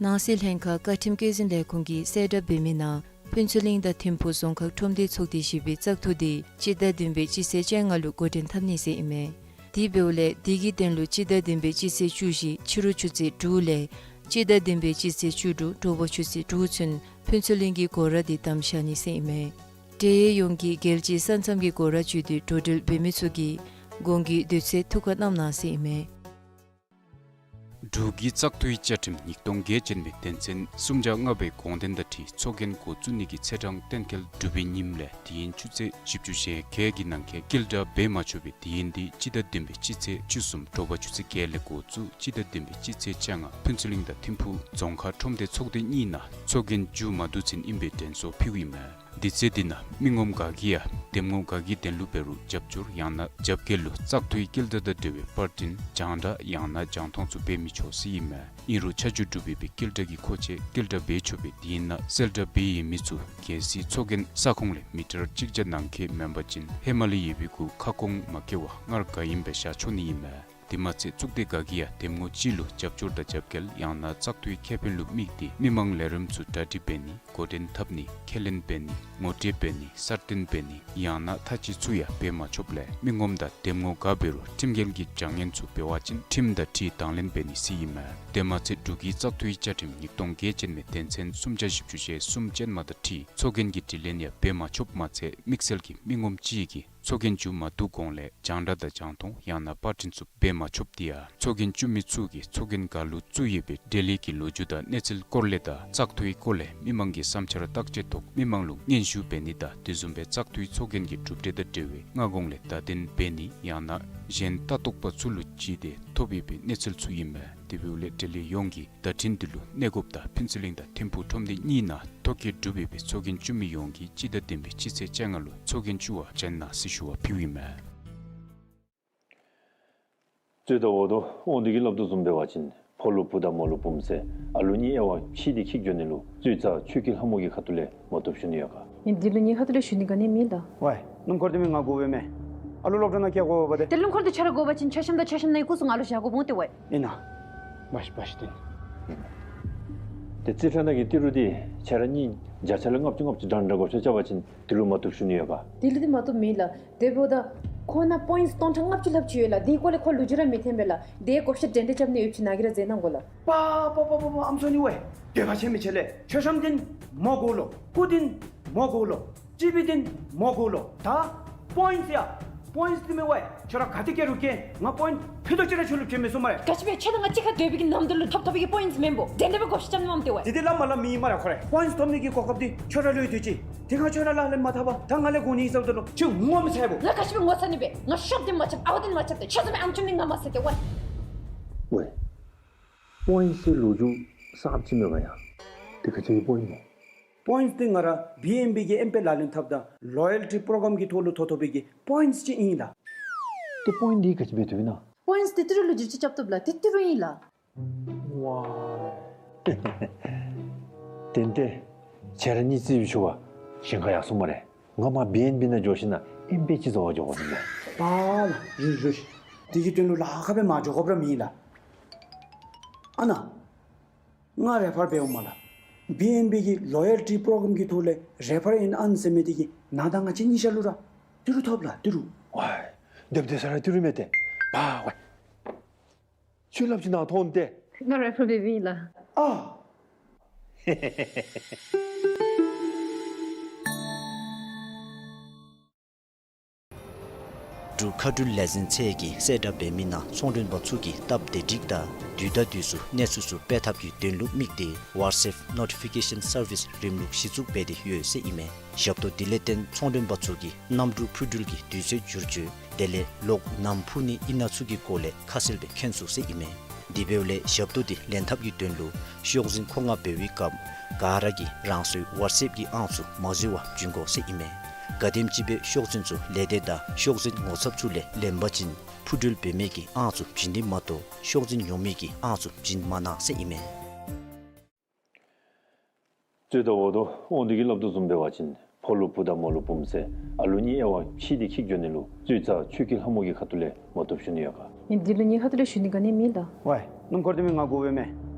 ནང་སྲིད་ལྷན་ཁག་བཀའ་ཁྲིམས་བཀོད་འཛིན་ལས་ཁུངས་ཀྱིས་གསལ་བསྒྲགས་འབད་མི་ནང་ཕུན་ཚོགས་གླིང་དང་ཐིམ་ཕུག་རྫོང་ཁག་ཁྲོམ་སྡེ་ཚོགས་སྡེ་བཞི་པའི་བཙག་འཐུ་དེ་སྤྱི་ཟླ་བདུན་པའི་སྤྱི་ཚེས་བཅོ་ལྔ་ལུ་འགོ་འདྲེན་འཐབ་ནི་ཟེར་ཨིན་མས། དེ་འབདཝ་ལས་དེ་གི་དོན་ལུ་སྤྱི་ཟླ་བདུན་པའི་སྤྱི་ཚེས་བཅུ་བཞི་ཕྱི་རུ་ཆུ་ཚོད་དྲུག་ལས་སྤྱི་ཟླ་བདུན་པའི་སྤྱི་ཚེས་བཅུ་དྲུག་དྲོ་པ་ཆུ་ཚོད་དྲུག་ཚུན་ཕུན་ཚོགས་གླིང་གི་སྒོ་ར་དེ་བསྡམས་བཞག་ནི་ཟེར་ཨིན་མས། འབྲེལ་ཡོད་ཡོངས་ཀྱིས་རྒྱལ་སྤྱིའི་ས་མཚམས་ཀྱི་སྒོ་ར་བརྒྱུད་དེ་འགྲོ་འགྲུལ་འབད་མི་ཚུ་གིས་གོང་གི་དུས་ཚོད་ཐུགས་ཁར་བསྣམ་གནང་ཟེར་ཨིན་མས། འབྲུག་གི་བཙག་འཐུའི་བཅའ་ཁྲིམས་ཉིས་སྟོང་བརྒྱད་ཅན་མའི་དོན་ཚན་སུམ་བརྒྱ་ལྔ་པའི་དགོངས་དོན་དང་འཁྲིལ་ཚོགས་རྒྱན་འགོ་བཙུགས་ནི་གི་ཚེས་གྲངས་གཏན་འཁེལ་གྲུབ་པའི་ཉིནམ་ལས་དེ་ཡན་ཆུ་ཚོད་བཞི་བཅུ་ཞེ་བརྒྱད་ཀྱི་ནང་འཁོད་བསྐྱར་བསྒྲགས་འབད་མ་ཆོག་པའི་དུས་ཡུན་འདི་སྤྱི་ཟླ་བདུན་པའི་སྤྱི་ཚེས་བཅུ་གསུམ་དྲོ་པ་ཆུ་ཚོད་བརྒྱད་ལས་འགོ་བཙུགས་སྤྱི་ཟླ་བདུན་པའི་སྤྱི་ཚེས་བཅོ་ལྔ་ཕུན་ཚོགས་གླིང་དང་ཐིམ་ཕུག་རྫོང་ཁག་ཁྲོམ་སྡེ་ཚོགས་སྡེ་གཉིས་ནང་ཚོགས་རྒྱན་མཇུག་མ་བསྡུ་ཚུན་ཨིན་པའི་དྲན་གསོ་ཕུལཝ་ཨིན་མས། དུས་ཚོད་འདི་ནང་མི་ངོམ་ག་གིས་ཡང་འདེམས་ངོ་ག་གི་དོན་ལུ་འབད་རུང་རྒྱབ་སྐྱོར་ཡང་ན་རྒྱབ་འགལ་ལུ་བཙག་འཐུའི་བསྐྱར་བསྒྲགས་དང་འབྲེལ་བའི་པར་འཕྲིན་རྒྱང་བསྒྲགས་ཡང་ན་རྒྱང་མཐོང་ཚུ་འབད་མི་ཆོག་ཟེར་ཨིན་མས། ཨིན་རུང་ཆ་འཇོག་གྲུབ་པའི་བསྐྱར་བསྒྲགས་ཀྱི་མཁོ་ཆས་བསྐྱར་བསྒྲགས་འབད་ཆོག་པའི་དུས་ཡུན་ནང་གསལ་བསྒྲགས་འབད་ཡོད་མི་ཚུ་གལ་སྲིད་ཚོགས་རྒྱན་ས་ཁོངས་ལས་མི་ཊར་གཅིག་བརྒྱ་ནང་འཁོད་མེན་པ་ཅིན་ཧེ་མ་ལས་ཡོད་པའི་གུ་ཁ་སྐོང་མ་བཀལ་བར་སྔར་ག་ཨིནམ་སྦེ་བཞག་ཆོག་ནི་ཨིན་མས། དེ་མ་ཚད་གཙུག་སྡེ་ག་གིས་ཡང་འདེམས་ངོ་ཅིག་ལུ་རྒྱབ་སྐྱོར་དང་རྒྱབ་འགལ་ཡང་ན་བཙག་འཐུའི་ཁེ་ཕན་ལུ་དམིགས་ཏེ་མི་མང་ལས་རིམ་ཚུ་གྲ་སྒྲིག་འབད་ནི་འགོ་འདྲེན་འཐབ་ནི་ཁས་ལེན་འབད་ནི་ངོ་སྤྲོད་འབད་ནི་གསར་བཏོན་འབད་ནི་ཡང་ན་ཐ་ཅི་ཚུ་ཡང་འབད་མ་ཆོགཔ་ལས་མི་ངོམ་དང་འདེམས་ངོ་ག་འབད་རུང་ཁྲིམས་འགལ་གྱི་བྱ་ངན་ཚུ་འབད་བ་ཅིན་ཁྲིམས་དང་འཁྲིལ་དང་ལེན་འབད་ནི་ཟེར་ཨིན་མས། དེ་མ་ཚད་འབྲུག་གི་བཙག་འཐུའི་བཅའ་ཁྲིམས་ཉིས་སྟོང་བརྒྱད་ཅན་མའི་དོན་ཚན་སུམ་བརྒྱ་བཞི་བཅུ་ཞེ་གསུམ་ཅན་མ་དང་འཁྲིལ་ཚོགས་རྒྱན་གྱི་དྲི་ལན་ཡང་འབད་མ་ཆོགཔ་མ་ཚད་དམིགས་བསལ་གྱི་མི་ངོམ་ཅིག་གིས་ཚོགས་རྒྱན་མཇུག་མ་བསྡུ་གོང་ལས་རྒྱང་བསྒྲགས་དང་རྒྱང་མཐོང་ཡང་ན་པར་འཕྲིན་ཚུ་འབད་མ་ཆོགཔ་དེ་ཡང་ཚོགས་རྒྱན་བཙུགས་མི་ཚུ་གིས་ཚོགས་རྒྱན་ག་ལུ་བཙུགས་ཡོད་པའི་འབྲེལ་ཡོད་ཀྱི་ལོ་རྒྱུས་དང་གནས་ཚུལ་སྐོར་ལས་དང་བཙག་འཐུའི་སྐོར་ལས་མི་མང་གི་བསམ་འཆར་བརྟག་དཔྱད་ཐོག་མི་མང་ལུ་སྙན་ཞུ་འབད་ནི་དང་དེ་བཟུམ་སྦེ་བཙག་འཐུའི་ཚོགས་རྒྱན་གྱི་གྲུབ་འབྲས་དང་འབྲེལ་བའི་སྔ་གོང་ལས་བརྡ་དོན་འབད་ནི་ཡང་ན་གཞན་ལྟ་རྟོག་པ་ཚུ་ལུ་བརྩིས་ཏེ་ཐོབ་ཡོད་པའི་གནས་ཚུལ་ཚུ་ཨིན་མས། དེ་འབདཝ་ལས་འབྲེལ་ཡོད་ཡོངས་ཀྱིས་བརྡ་འཕྲིན་འདི་ལུ་གནས་སྒོ་དང་ཕུན་ཚོགས་གླིང་དང་ཐིམ་ཕུག་ཁྲོམ་སྡེ་གཉིས་ནང་ཐོ་བཀོད་གྲུབ་པའི་ཚོགས་རྒྱན་བཙུགས་མི་ཡོངས་ཀྱིས་སྤྱི་ཟླ་བདུན་པའི་སྤྱི་ཚེས་བཅོ་ལྔ་ལུ་ཚོགས་རྒྱན་བཙུགས་པར་བྱོན་གནང་ཟེར་ཞུ་བ་ཕུལཝ་ཨིན་མས། རྩོད་ཟླ་འོག་ཏོ་དབང་འདུས་ཀྱིས་སླབ་དོ་བཟུམ་འབད་བ་ཅིན་ཕོ་ལུ་བུ་དང་མོ་ལུ་བུམོ་ཟེར་ཨ་ལུ་གཉིས་དབྱེ་བ་ཕྱེ་སྟེ་འཁྱིད་འགྱོ་ནི་ལུ་རྩོད་རྩ་ཆོས་སྐྱིད་ལྷ་མོ་གི་ཁ་ཐུག་ལས་མ་བཏུབ་ཞུ་ནི་ཡོད་ག། ཨིན་འདི་ལུ་ངེའི་ཁ་ཐུག་ལས་ཞུ་ནི་ག་ནི་མེད་ལགས། ཝའི་སྣུམ་འཁོར་འདི་མི་ང་དགོ་པས་མས། ཨ་ལུ་སློབ་གྲྭ་ནང་བསྐྱལ་དགོ་པས་ཏེ། ཏེ་སྣུམ་འཁོར་འདི་ཁྱོད་ར་དགོ་པ་ཅིན་ཆ་ཤམ་དང་ཆ་ཤམ་ནང་གི་སྐུ་གཟུགས་ང་ལུ་བཞག་དགོཔ་འོང་ཏེ་ཝའི། ཨིན་ན། བ་ཤི་བ་ཤི་ཏེ། ཏེ་རྩིས་ཁྲ་ནང་གི་ཏི་རུ་འདི་ཁྱོད་ར་གཉིས་བརྒྱ་ཆ་ལས་ལྔ་བཅུ་ལྔ་བཅུ་འདྲ་འདྲ་བགོ་བཤའ་རྐྱབ་པ་ཅིན་དེ་ལུ་མ་བཏུབ་ཞུ་ནི་ཡོད་ག། དེ་ལུ་འདི་མ་བཏུབ་མེད་ལགས། དེ་འབདཝ་ད་ཁོ་ནང་པོའིནཊསི་སྟོང་ཕྲག་ལྔ་བཅུ་ལྷགཔ་ཅིག་ཡོད་ལགས། དེའི་སྐོར་ལས་ཁོ་ལོ་རྒྱུས་ར་མི་འཐོན་པས་ལགས། དེ་བགོ་བཤའ་འདྲན་འདྲ་རྐྱབ་ནི་ཡོདཔ་ཅིག་ནཱ་གིས་ར་མཛད་གནང་དགོ་ལགས། པ་པ་པ་པ་པ་ཨམ་སོ་ནི་ཝའི། འདོད་པ་ཆེན་མི་ཆེ་ལགས། མཆོད་བཤམ་འདི་མོ་དགོ་ལོ། སྐུ་འདི་མོ་དགོ་ལོ། སྤྱི་པི་འདི་མོ་དགོ་ལོ། ད་པོའིནཊསི་ཡ། པོའིནཊསི་འདི་མེད་ཝའི། ཁྱོད་ར་ག་ཏེ་བསྐྱལ་རུང་བསྐྱལ། ང་པོའིནཊསི་ཕུད་རྡོག་ཅིག་ར་ཁྱོད་ལུ་བྱིན་མི་ཚུགས་སྨ་རེ། ག་ཅི་སྦེ་ཁྱོད་དང་ང་གཅིག་ཁར་སྡོད་པའི་གི་ནམ་དུས་ལུ་ཐོབ་ཐོབ་པའི་གི་པོའིནཊསི་མེན་པོ། དེ་འདྲ་སྦེ་བགོ་བཤའ་རྐྱབ་ནི་མས་ཏེ་ཝའི། དེ་འདི་སླབ་མ་སླབ་མི་ཨིན་སྨ་རེ། ཁོ་ར་པོའིནཊསི་ཐོབ་ནི་གི་གོ་སྐབས་འདི་ཁྱོད་ར་ལུ་ཡོད་དེ་ཅིག། དེ་ཁར་ཁྱོད་ར་ལག་ལེན་མ་འཐབ་པར་ད་ང་ལས་དགོ་ནི་ཨིན་ཟེརཝ་ད་ལུ་ཁྱོད་ངོ་མི་ཚ་བས་པོ། ང་ག་ཅི་སྦེ་ངོ་ཚ་ནི་སྦེ། ང་ཤོབ་འདི་མ་རྐྱབ་ཨའུ་འདི་མ་རྐྱབ་སྟེ་ཁྱོད་བཟུམ་མའི་ཨམ་ཅོམ་འདི་ང་མ་བཟའ་སྟེ་ཝའི། ཝའི། པོའིནཊསི་ལོ་རྒྱུས་གསརཔ་ཅིག་མེད་ག་ཡ། དེ་ག་ཅི་གི་པོའིནཊསི་མོ། པོའིནཊསི་འདི་ང་ར་བི་ཨེན་བི་གི་ཨེམ་པེ་ལག་ལེན་འཐབ་ད་ལོ་ཡལ་ཊི་པྲོ་གྲམ་གི་ཐོག་ལུ་ཐོབ་ཐོབ་པའི་གི་པོའིནཊསི་ཅིག་ཨིན་ལགས། ཏེ་པོའིནཊསི་འདི་ག་ཅི་སྦེ་བཏུབ་ཨིན་ན། པོའིནཊསི་འདི་ཏི་རུ་ལུ་བསྒྱུར་བཅོས་རྐྱབ་བཏུབ་ལགས། འདི་ཏི་རུ་ཨིན་ལགས། ཝའི། ཏན་ཏན་ཁྱེད་ར་གཉིས་རྩིས་ཞུ་བ་ཞེན་ཁ་ཡར་སོང་སྨ་རེ། ང་མར་བི་ཨེན་བི་ནང་འགྱོ་ཞིནམ་ལས་ཨེམ་པེ་ཅིག་བཟོ་བར་འགྱོ་དགོ་ནི་མས། པཱ་ལགས། རུ་རུ། དེ་གི་དོན་ལུ་ལཱ་ཁག་སྦེ་མ་འགྱོ་དགོཔ་ར་མེད་ལགས། ཨ་ནཱ། ང་རེ་ཕར་འབདཝ་མས་ལགས། བི་ཨེན་བི་གི་ལོ་ཡལ་ཊི་པྲོ་གྲམ་གི་ཐོག་ལས་རེ་ཕར་ཨིན་ཨན་ཟེར་མི་འདི་གིས་ང་དང་ང་བཅས་གཉིས་ཆ་ལུ་ར་ཏི་རུ་ཐོབ་ལགས་ཏི་རུ། ཝའི། སྡོདཔ་སྡོད་ས་ར་ཏི་རུ་མས་ཏེ། པཱ་ཝའི། ཁྱོད་སླབ་ཅིག་ནཱ་ཐོན་ཏེ། ང་རེ་ཕར་འབདཝ་ཨིན་ལགས། ཨ། འབྲུག་མཁའ་འགྲུལ་ལས་འཛིན་ཚད་ཀྱིས་གསལ་བསྒྲགས་འབད་མི་ནང་ཚོང་མགྲོན་པ་ཚུ་གིས་སྟབས་བདེ་སྒྲིག་དང་དུས་དང་དུས་སུ་གནས་ཚུལ་ཚུ་སྤེལ་ཐབས་ཀྱི་དོན་ལུ་དམིགས་ཏེ་ཝ་ཊི་སེབ་ནོ་ཊི་ཕི་ཀེ་ཤཱན་སར་བིསི་རིམ་ལུགས་གཞི་བཙུགས་འབད་དེ་ཡོད་ཟེར་ཨིན་མས། ཞབས་ཏོག་འདི་ལས་བརྟེན་ཚོང་མགྲོན་པ་ཚུ་གིས་གནམ་གྲུ་འཕུར་འགྲུལ་གྱི་དུས་ཚོད་བསྒྱུར་བཅོས་དེ་ལས་གློག་ནམ་འཕུ་ནི་ཨིན་ན་ཚུ་གི་སྐོར་ལས་ཁ་གསལ་སྦེ་མཁྱེན་ཚུགས་ཟེར་ཨིན་མས། དེ་འབདཝ་ལས་ཞབས་ཏོག་འདི་ལེན་ཐབས་ཀྱི་དོན་ལུ་ཤོག་འཛིན་མཁོ་མངགས་འབད་བའི་སྐབས་ག་ར་གིས་རང་སོའི་ཝཊ་སེབ་ཀྱི་ཨང་ཚུ་མ་འཛོལ་བར་བྱིན་དགོ་ཟེར་ཨིན་མས། ག་དེམ་ཅིག་སྦེ་ཤོག་འཛིན་ཚུ་ལས་སྡེ་དང་ཤོག་འཛིན་ངོ་ཚབ་ཚུ་ལས་ལེན་པ་ཅིན་འཕུར་འགྲུལ་འབད་མི་གི་ཨང་ཚུ་བྱིན་ནི་མ་གཏོགས་ཤོག་འཛིན་ཉོ་མི་གི་ཨང་ཚུ་བྱིན་མ་གནང་ཟེར་ཨིན་མས། རྩོད་ཟླ་འོག་ཏོ་དབང་འདུས་ཀྱིས་སླབ་དོ་བཟུམ་འབད་བ་ཅིན་ཕོ་ལུ་བུ་དང་མོ་ལུ་བུམོ་ཟེར་ཨ་ལུ་གཉིས་དབྱེ་བ་ཕྱེ་སྟེ་འཁྱིད་འགྱོ་ནི་ལུ་རྩོད་རྩ་ཆོས་སྐྱིད་ལྷ་མོ་གི་ཁ་ཐུག་ལས་མ་བཏུབ་ཞུ་ནི་ཡོད་ག། ཨིན་འདི་ལུ་ངེའི་ཁ་ཐུག་ལས་ཞུ་ནི་ག་ནི་མེད་ལགས། ཝའི་སྣུམ་འཁོར་འདི་མི་ང་དགོ་པས་མས།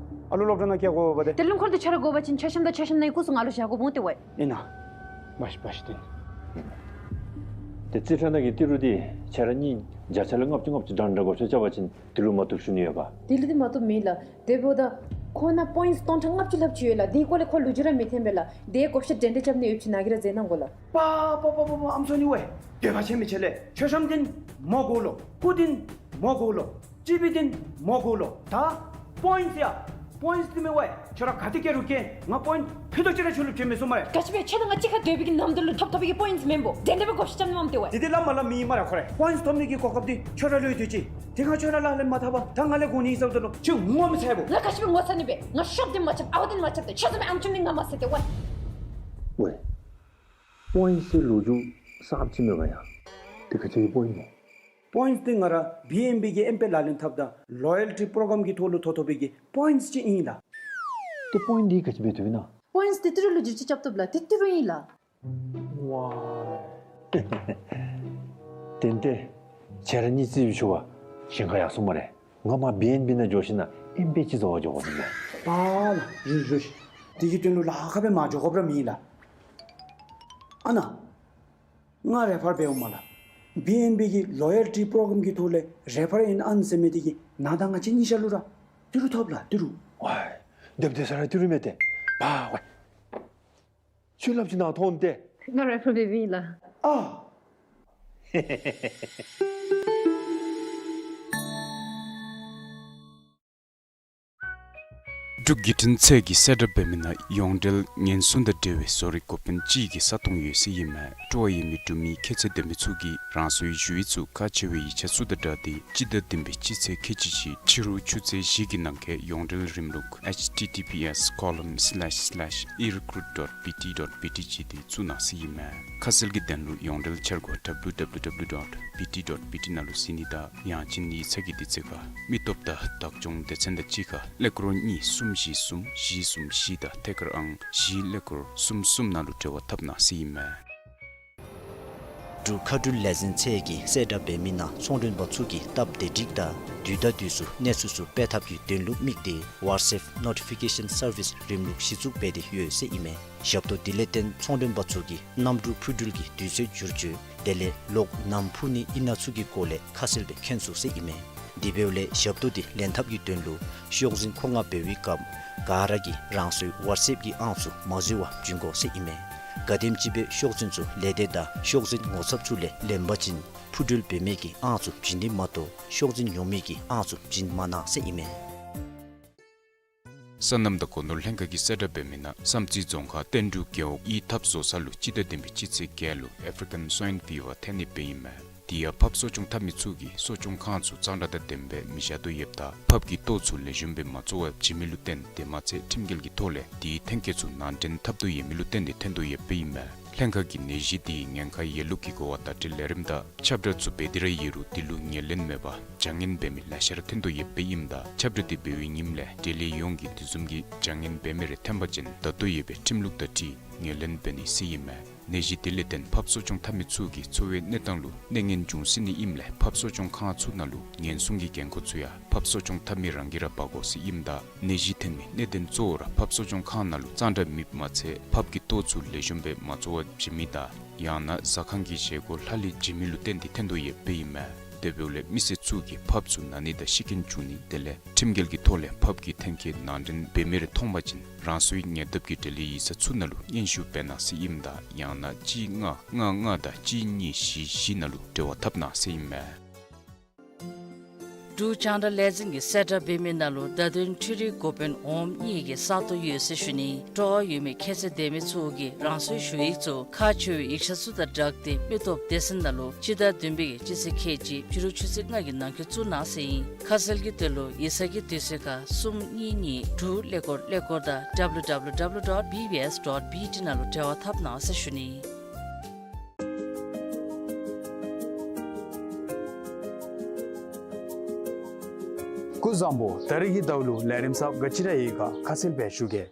ཨ་ལུ་སློབ་གྲྭ་ནང་བསྐྱལ་དགོ་པས་ཏེ། ཏེ་སྣུམ་འཁོར་འདི་ཁྱོད་ར་དགོ་པ་ཅིན་ཆ་ཤམ་དང་ཆ་ཤམ་ནང་གི་སྐུ་གཟུགས་ང་ལུ་བཞག་དགོཔ་འོང་ཏེ་ཝའི། ཨིན་ན། བ་ཤི་བ་ཤི་ཏེ། ཏེ་རྩིས་ཁྲ་ནང་གི་ཏི་རུ་འདི་ཁྱེད་ར་གཉིས་བརྒྱ་ཆ་ལས་ལྔ་བཅུ་ལྔ་བཅུ་འདྲ་འདྲ་བགོ་བཤའ་རྐྱབ་པ་ཅིན་དེ་ལུ་མ་བཏུབ་ཞུ་ནི་ཡོད་ག། དེ་ལུ་འདི་མ་བཏུབ་མེད་ལགས། དེ་འབདཝ་ད་ཁོ་ནང་པོའིནཊསི་སྟོང་ཕྲག་ལྔ་བཅུ་ལྷགཔ་ཅིག་ཡོད་ལགས། དེའི་སྐོར་ལས་ཁོ་ལོ་རྒྱུས་ར་མི་འཐོན་པས་ལགས། དེ་བགོ་བཤའ་འདྲན་འདྲ་རྐྱབ་ནི་ཡོདཔ་ཅིག་ནཱ་གིས་ར་མཛད་གནང་དགོ་ལགས། པ་པ་པ་པ་པ་ཨམ་སོ་ནི་ཝའི། འདོད་པ་ཆེན་མི་ཆེ་ལགས། མཆོད་བཤམ་འདི་མོ་དགོ་ལོ། སྐུ་འདི་མོ་དགོ་ལོ། སྤྱི་པི་འདི་མོ་དགོ་ལོ། ད་པོའིནཊསི་ཡ། པོའིནཊསི་འདི་མེད་ཝའི། ཁྱོད་ར་ག་ཏེ་བསྐྱལ་རུང་བསྐྱལ། ང་པོའིནཊསི་ཕུད་རྡོག་ཅིག་ར་ཁྱོད་ལུ་བྱིན་མི་ཚུགས་སྨ་རེ། ག་ཅི་སྦེ་ཁྱོད་དང་ང་གཅིག་ཁར་སྡོད་པའི་གི་ནམ་དུས་ལུ་ཐོབ་ཐོབ་པའི་གི་པོའིནཊསི་མེན་པོ། དེ་འདྲ་སྦེ་བགོ་བཤའ་རྐྱབ་ནི་མས་ཏེ་ཝའི། དེ་འདི་སླབ་མ་སླབ་མི་ཨིན་སྨ་རེ་ཁོ་ར། པོའིནཊསི་ཐོབ་ནི་གི་གོ་སྐབས་འདི་ཁྱོད་ར་ལུ་ཡོད་དེ་ཅིག། དེ་ཁར་ཁྱོད་ར་ལག་ལེན་མ་འཐབ་པར་ད་ང་ལས་དགོ་ནི་ཨིན་ཟེརཝ་ད་ལུ་ཁྱོད་ངོ་མི་ཚ་བས་པོ། ང་ག་ཅི་སྦེ་ངོ་ཚ་ནི་སྦེ། ང་ཤོབ་འདི་མ་རྐྱབ་ཨའུ་འདི་མ་རྐྱབ་སྟེ་ཁྱོད་བཟུམ་མའི་ཨམ་ཅོམ་འདི་ང་མ་བཟའ་སྟེ་ཝའི། ཝའི། པོའིནཊསི་ལོ་རྒྱུས་གསརཔ་ཅིག་མེད་ག་ཡ། དེ་ག་ཅི་གི་པོའིནཊསི་མོ། པོའིནཊསི་འདི་ང་ར་བི་ཨེན་བི་གི་ཨེམ་པེ་ལག་ལེན་འཐབ་ད་ལོ་ཡལ་ཊི་པྲོ་གྲམ་གི་ཐོག་ལུ་ཐོབ་ཐོབ་པའི་གི་པོའིནཊསི་ཅིག་ཨིན་ལགས། ཏེ་པོའིནཊསི་འདི་ག་ཅི་སྦེ་བཏུབ་ཨིན་ན། པོའིནཊསི་འདི་ཏི་རུ་ལུ་བསྒྱུར་བཅོས་རྐྱབ་བཏུབ་ལགས། ཏེ་ཏི་རུ་ཨིན་ལགས། ཝའི། ཏན་ཏན་ཁྱེད་ར་གཉིས་རྩིས་ཞུ་བ་ཞེན་ཁ་ཡར་སོང་སྨ་རེ། ང་མར་བི་ཨེན་བི་ནང་འགྱོ་ཞིནམ་ལས་ཨེམ་པེ་ཅིག་བཟོ་བར་འགྱོ་དགོ་ནི་མས། པཱ་ལགས། རུ་རུ། དེ་གི་དོན་ལུ་ལཱ་ཁག་སྦེ་མ་འགྱོ་དགོཔ་ར་མེད་ལགས། ཨ་ནཱ། ང་རེ་ཕར་འབདཝ་མས་ལགས། བི་ཨེན་བི་གི་ལོ་ཡལ་ཊི་པྲོ་གྲམ་གི་ཐོག་ལས་རེ་ཕར་ཨིན་ཨན་ཟེར་མི་འདི་གིས་ང་དང་ང་བཅས་གཉིས་ཆ་ལུ་ར་ཏི་རུ་ཐོབ་ལགས་ཏི་རུ། ཝའི། སྡོདཔ་སྡོད་ས་ར་ཏི་རུ་མས་ཏེ། པཱ་ཝའི། ཁྱོད་སླབ་ཅིག་ནཱ་ཐོན་ཏེ། ང་རེ་ཕར་འབདཝ་ཨིན་ལགས། ཨ། འབྲུག་བརྒྱུད་འཕྲིན་ཚད་ཀྱིས་གསལ་བསྒྲགས་འབད་མི་ནང་ཡོངས་འབྲེལ་ཉེན་སྲུང་དང་འབྲེལ་བའི་བཟོ་རིག་འགོ་དཔོན་ཅིག་གི་ས་སྟོང་ཡོད་ཟེར་ཨིན་མས། སྤྲོ་བ་ཡོད་མི་འབྲུག་མི་ཁྱད་ཚད་ལྡན་པ་ཚུ་གིས་རང་སོའི་ཞུ་ཡིག་ཚུ་ཁག་ཆེ་བའི་ཡིག་ཆ་ཚུ་དང་སྦྲགས་ཏེ་སྤྱི་ཟླ་བདུན་པའི་སྤྱི་ཚེས་ཁལ་གཅིག་གཅིག་ཕྱི་རུ་ཆུ་ཚོད་བཞི་གི་ནང་འཁོད་ཡོངས་འབྲེལ་རིམ་ལུགས་ཨེཆ་ཊི་ཊི་པི་ཨེསི་ཀོ་ལོན་སི་ལེཤ་སི་ལེཤ་ཨི་རི་ཀུ་རུཊ་ཌོཊ་པི་ཊི་ཌོཊ་པི་ཊི་བྱས་ཏེ་བཙུགས་གནང་ཟེར་ཨིན་མས། ཁ་གསལ་གྱི་དོན་ལུ་ཡོངས་འབྲེལ་འཆར་སྒོ་W W W dot B T dot B T ནང་ལུ་གཟིགས་ནི་དང་ཡང་ཅིན་ཡིག་ཚང་གི་དུས་ཚོད་ཁར་མི་སྟོབས་དང་བདག་སྐྱོང་སྡེ་ཚན་དང་གཅིག་ཁར་ཀླད་ཀོར་གཉིས་གསུམ་བཞི་གསུམ་བཞི་གསུམ་བཞི་དང་ཐད་ཀར་ཨང་བཞི་ཀླད་ཀོར་གསུམ་གསུམ་ནང་ལུ་འབྲེལ་བ་འཐབ་གནང་ཟེར་ཨིན་མས། འབྲུག་མཁའ་འགྲུལ་ལས་འཛིན་ཚད་ཀྱིས་གསལ་བསྒྲགས་འབད་མི་ནང་ཚོང་དོན་པ་ཚུ་གིས་སྟབས་བདེ་སྒྲིག་དང་དུས་དང་དུས་སུ་གནས་ཚུལ་ཚུ་སྤེལ་ཐབས་ཀྱི་དོན་ལུ་དམིགས་ཏེ་ཝ་ཊི་སེབ་ནོ་ཊི་ཕི་ཀེ་ཤཱན་སར་བིསི་རིམ་ལུགས་གཞི་བཙུགས་འབད་དེ་ཡོད་ཟེར་ཨིན་མས། ཞབས་ཏོག་འདི་ལས་བརྟེན་ཚོང་དོན་པ་ཚུ་གིས་གནམ་གྲུ་འཕུར་འགྲུལ་གྱི་དུས་ཚོད་བསྒྱུར་བཅོས་དེ་ལས་གློག་ནམ་འཕུ་ནི་ཨིན་ན་ཚུ་གི་སྐོར་ལས་ཁ་གསལ་སྦེ་མཁྱེན་ཚུགས་ཟེར་ཨིན་མས། དེ་འབདཝ་ལས་ཞབས་ཏོག་འདི་ལེན་ཐབས་ཀྱི་དོན་ལུ་ཤོག་འཛིན་མཁོ་མངགས་འབད་བའི་སྐབས་ག་ར་གིས་རང་སོའི་ཝཊ་སེབ་ཀྱི་ཨང་ཚུ་མ་འཛོལ་བར་བྱིན་དགོ་ཟེར་ཨིན་མས། ག་དེམ་ཅིག་སྦེ་ཤོག་འཛིན་ཚུ་ལས་སྡེ་དང་ཤོག་འཛིན་ངོ་ཚབ་ཚུ་ལས་ལེན་པ་ཅིན་འཕུར་འགྲུལ་འབད་མི་གི་ཨང་ཚུ་བྱིན་ནི་མ་གཏོགས་ཤོག་འཛིན་ཡོད་མི་གི་ཨང་ཚུ་བྱིན་མ་གནང་ཟེར་ཨིན་མས། སོ་ནམ་དང་སྒོ་ནོར་ལྷན་ཁག་གིས་གསལ་བསྒྲགས་འབད་མི་ནང་བསམ་རྩེ་རྫོང་ཁག་བསྟན་འབྲུག་རྒེད་འོག་གཡུས་འཐབ་བཟོ་ས་ལུ་སྤྱི་ཟླ་བདུན་པའི་སྤྱི་ཚེས་བརྒྱད་ལུ་ཨེཕ་རི་ཀཱན་སུའིན་ཕི་བར་ཐོན་ནི་སྦེ་ཨིན་མས། དེ་ཡང་ཕགཔ་གསོ་སྐྱོང་འཐབ་མི་ཚུ་གིས་གསོ་སྐྱོང་ཁང་ཚུ་གཙང་སྦྲ་དང་ལྡནམ་སྦེ་མི་བཞག་དོ་ཡོདཔ་ད་ཕགཔ་གི་ལྟོ་ཚུ་ལེགས་ཤོམ་སྦེ་མ་བཙོ་བར་བྱིན་མི་ལུ་བརྟེན་དེ་མ་ཚད་ཁྲིམས་འགལ་གྱི་ཐོག་ལས་དེའི་ཐོན་སྐྱེད་ཚུ་ནང་འདྲེན་འཐབ་དོ་ཡོད་མི་ལུ་བརྟེན་ཏེ་ཐོན་དོ་ཡོདཔ་ཨིན་མས། ལྷན་ཁག་གིས་ནད་གཞི་དེའི་ཉེན་ཁ་ཡོད་ལུགས་ཀྱི་གོ་བ་བརྡ་སྤྲོད་ལས་རིམ་དང་ཁྱབ་བསྒྲགས་ཚུ་འབད་དེ་ར་ཡོད་རུང་དེ་ལུ་ངོས་ལེན་མེད་པར་བྱ་ངན་འབད་མི་ལེ་ཤ་ར་ཐོན་དོ་ཡོདཔ་ཨིནམ་ད་ཁྱབ་བསྒྲགས་དེ་འབད་བའི་ཉིནམ་ལས་འབྲེལ་ཡོད་ཡོངས་ཀྱིས་དེ་བཟུམ་གྱི་བྱ་ངན་འབད་མི་རེ་ཐོན་པ་ཅིན་ད་ལྟོ་ཡོད་པའི་ཁྲིམས་ལུགས་དང་འཁྲིལ་ངོས་ལེན་འབད་ནི་ཟེར་ཨིན་མས། ནད་གཞི་དེ་ལས་བརྟེན་ཕགཔ་གསོ་སྐྱོང་འཐབ་མི་ཚུ་གི་འཚོ་བའི་གནས་སྟངས་ལུ་གནོད་ངན་འབྱུང་སྲིད་ནི་ཨིནམ་ལས་ཕགཔ་གསོ་སྐྱོང་ཁང་ཚུ་ནང་ལུ་ཉེན་སྲུང་གི་འགན་ཁུར་ཚུ་ཡང་ཕགཔ་གསོ་སྐྱོང་འཐབ་མི་རང་གིས་ར་འབག་དགོ་ཟེར་ཨིནམ་ད་ནད་གཞི་ཐོན་མི་གནད་དོན་གཙོ་བོ་ར་ཕགཔ་གསོ་སྐྱོང་ཁང་ནང་ལུ་གཙང་སྦྲ་མེདཔ་མ་ཚད་ཕགཔ་གི་ལྟོ་ཚུ་ལེགས་ཤོམ་སྦེ་མ་བཙོ་བར་བྱིན་མི་དང་ཡང་ན་ཟ་ཁང་གི་བཞེས་སྒོ་ལྷག་ལུས་བྱིན་མི་ལུ་བརྟེན་ཏེ་ཐོན་དོ་ཡོདཔ་ཨིན་མས། དེ་འབདཝ་ལས་མི་སེར་ཚུ་གིས་ཕགཔ་ཚུ་ན་ནི་དང་ཤི་རྐྱེན་བྱུང་ནི་དེ་ལས་ཁྲིམས་འགལ་གྱི་ཐོག་ལས་ཕགཔ་གི་ཐོན་སྐྱེད་ནང་འདྲེན་འབད་མི་རེ་མཐོང་པ་ཅིན་རང་སོའི་ཉེ་འདབས་ཀྱི་འབྲེལ་ཡོད་ཡིག་ཚང་ཚུ་ནང་ལུ་སྙན་ཞུ་འབད་གནང་ཟེར་ཨིནམ་ད་ཡང་ན་གཅིག་ལྔ་ལྔ་ལྔ་དང་གཅིག་གཉིས་བཞི་བཞི་ནང་ལུ་འབྲེལ་བ་འཐབ་གནང་ཟེར་ཨིན་མས། འབྲུག་རྒྱང་བསྒྲགས་ལས་འཛིན་གྱིས་གསལ་བསྒྲགས་འབད་མི་ནང་ལུ་བརྡ་དོན་འཕྲུལ་རིག་འགོ་དཔོན་འོགམ་གཉིས་ཀྱི་ས་སྟོང་ཡོད་ཟེར་ཞུ་ནི། སྤྲོ་བ་ཡོད་མི་ཁྱད་ཚད་ལྡན་མི་ཚུ་གིས་རང་སོའི་ཞུ་ཡིག་ཚུ་ཁག་ཆེ་བའི་ཡིག་ཆ་ཚུ་དང་སྦྲགས་ཏེ་མི་སྟོབས་སྡེ་ཚན་ནང་ལུ་སྤྱི་ཟླ་བདུན་པའི་སྤྱི་ཚེས་ཁལ་གཅིག་ཕྱི་རུ་ཆུ་ཚོད་ལྔ་གི་ནང་འཁོད་བཙུགས་གནང་ཟེར་ཨིན། ཁ་གསལ་གྱི་དོན་ལུ་ཡིག་ཚང་གི་དུས་ཚོད་ཁར་གསུམ་གཉིས་གཉིས་དྲུག་ཀླད་ཀོར་ཀླད་ཀོར་དང་W W W dot B B S dot B T ནང་ལུ་འབྲེལ་བ་འཐབ་གནང་ཟེར་ཞུ་ནི། སྐུ་གཟུགས་བཟང་པོ། ད་རིས་ཀྱི་ཟླཝ་ལུ་ལས་རིམ་གསརཔ་ག་ཅི་ར་ཡོད་ག་ཁ་གསལ་སྦེ་ཞུ་གེ།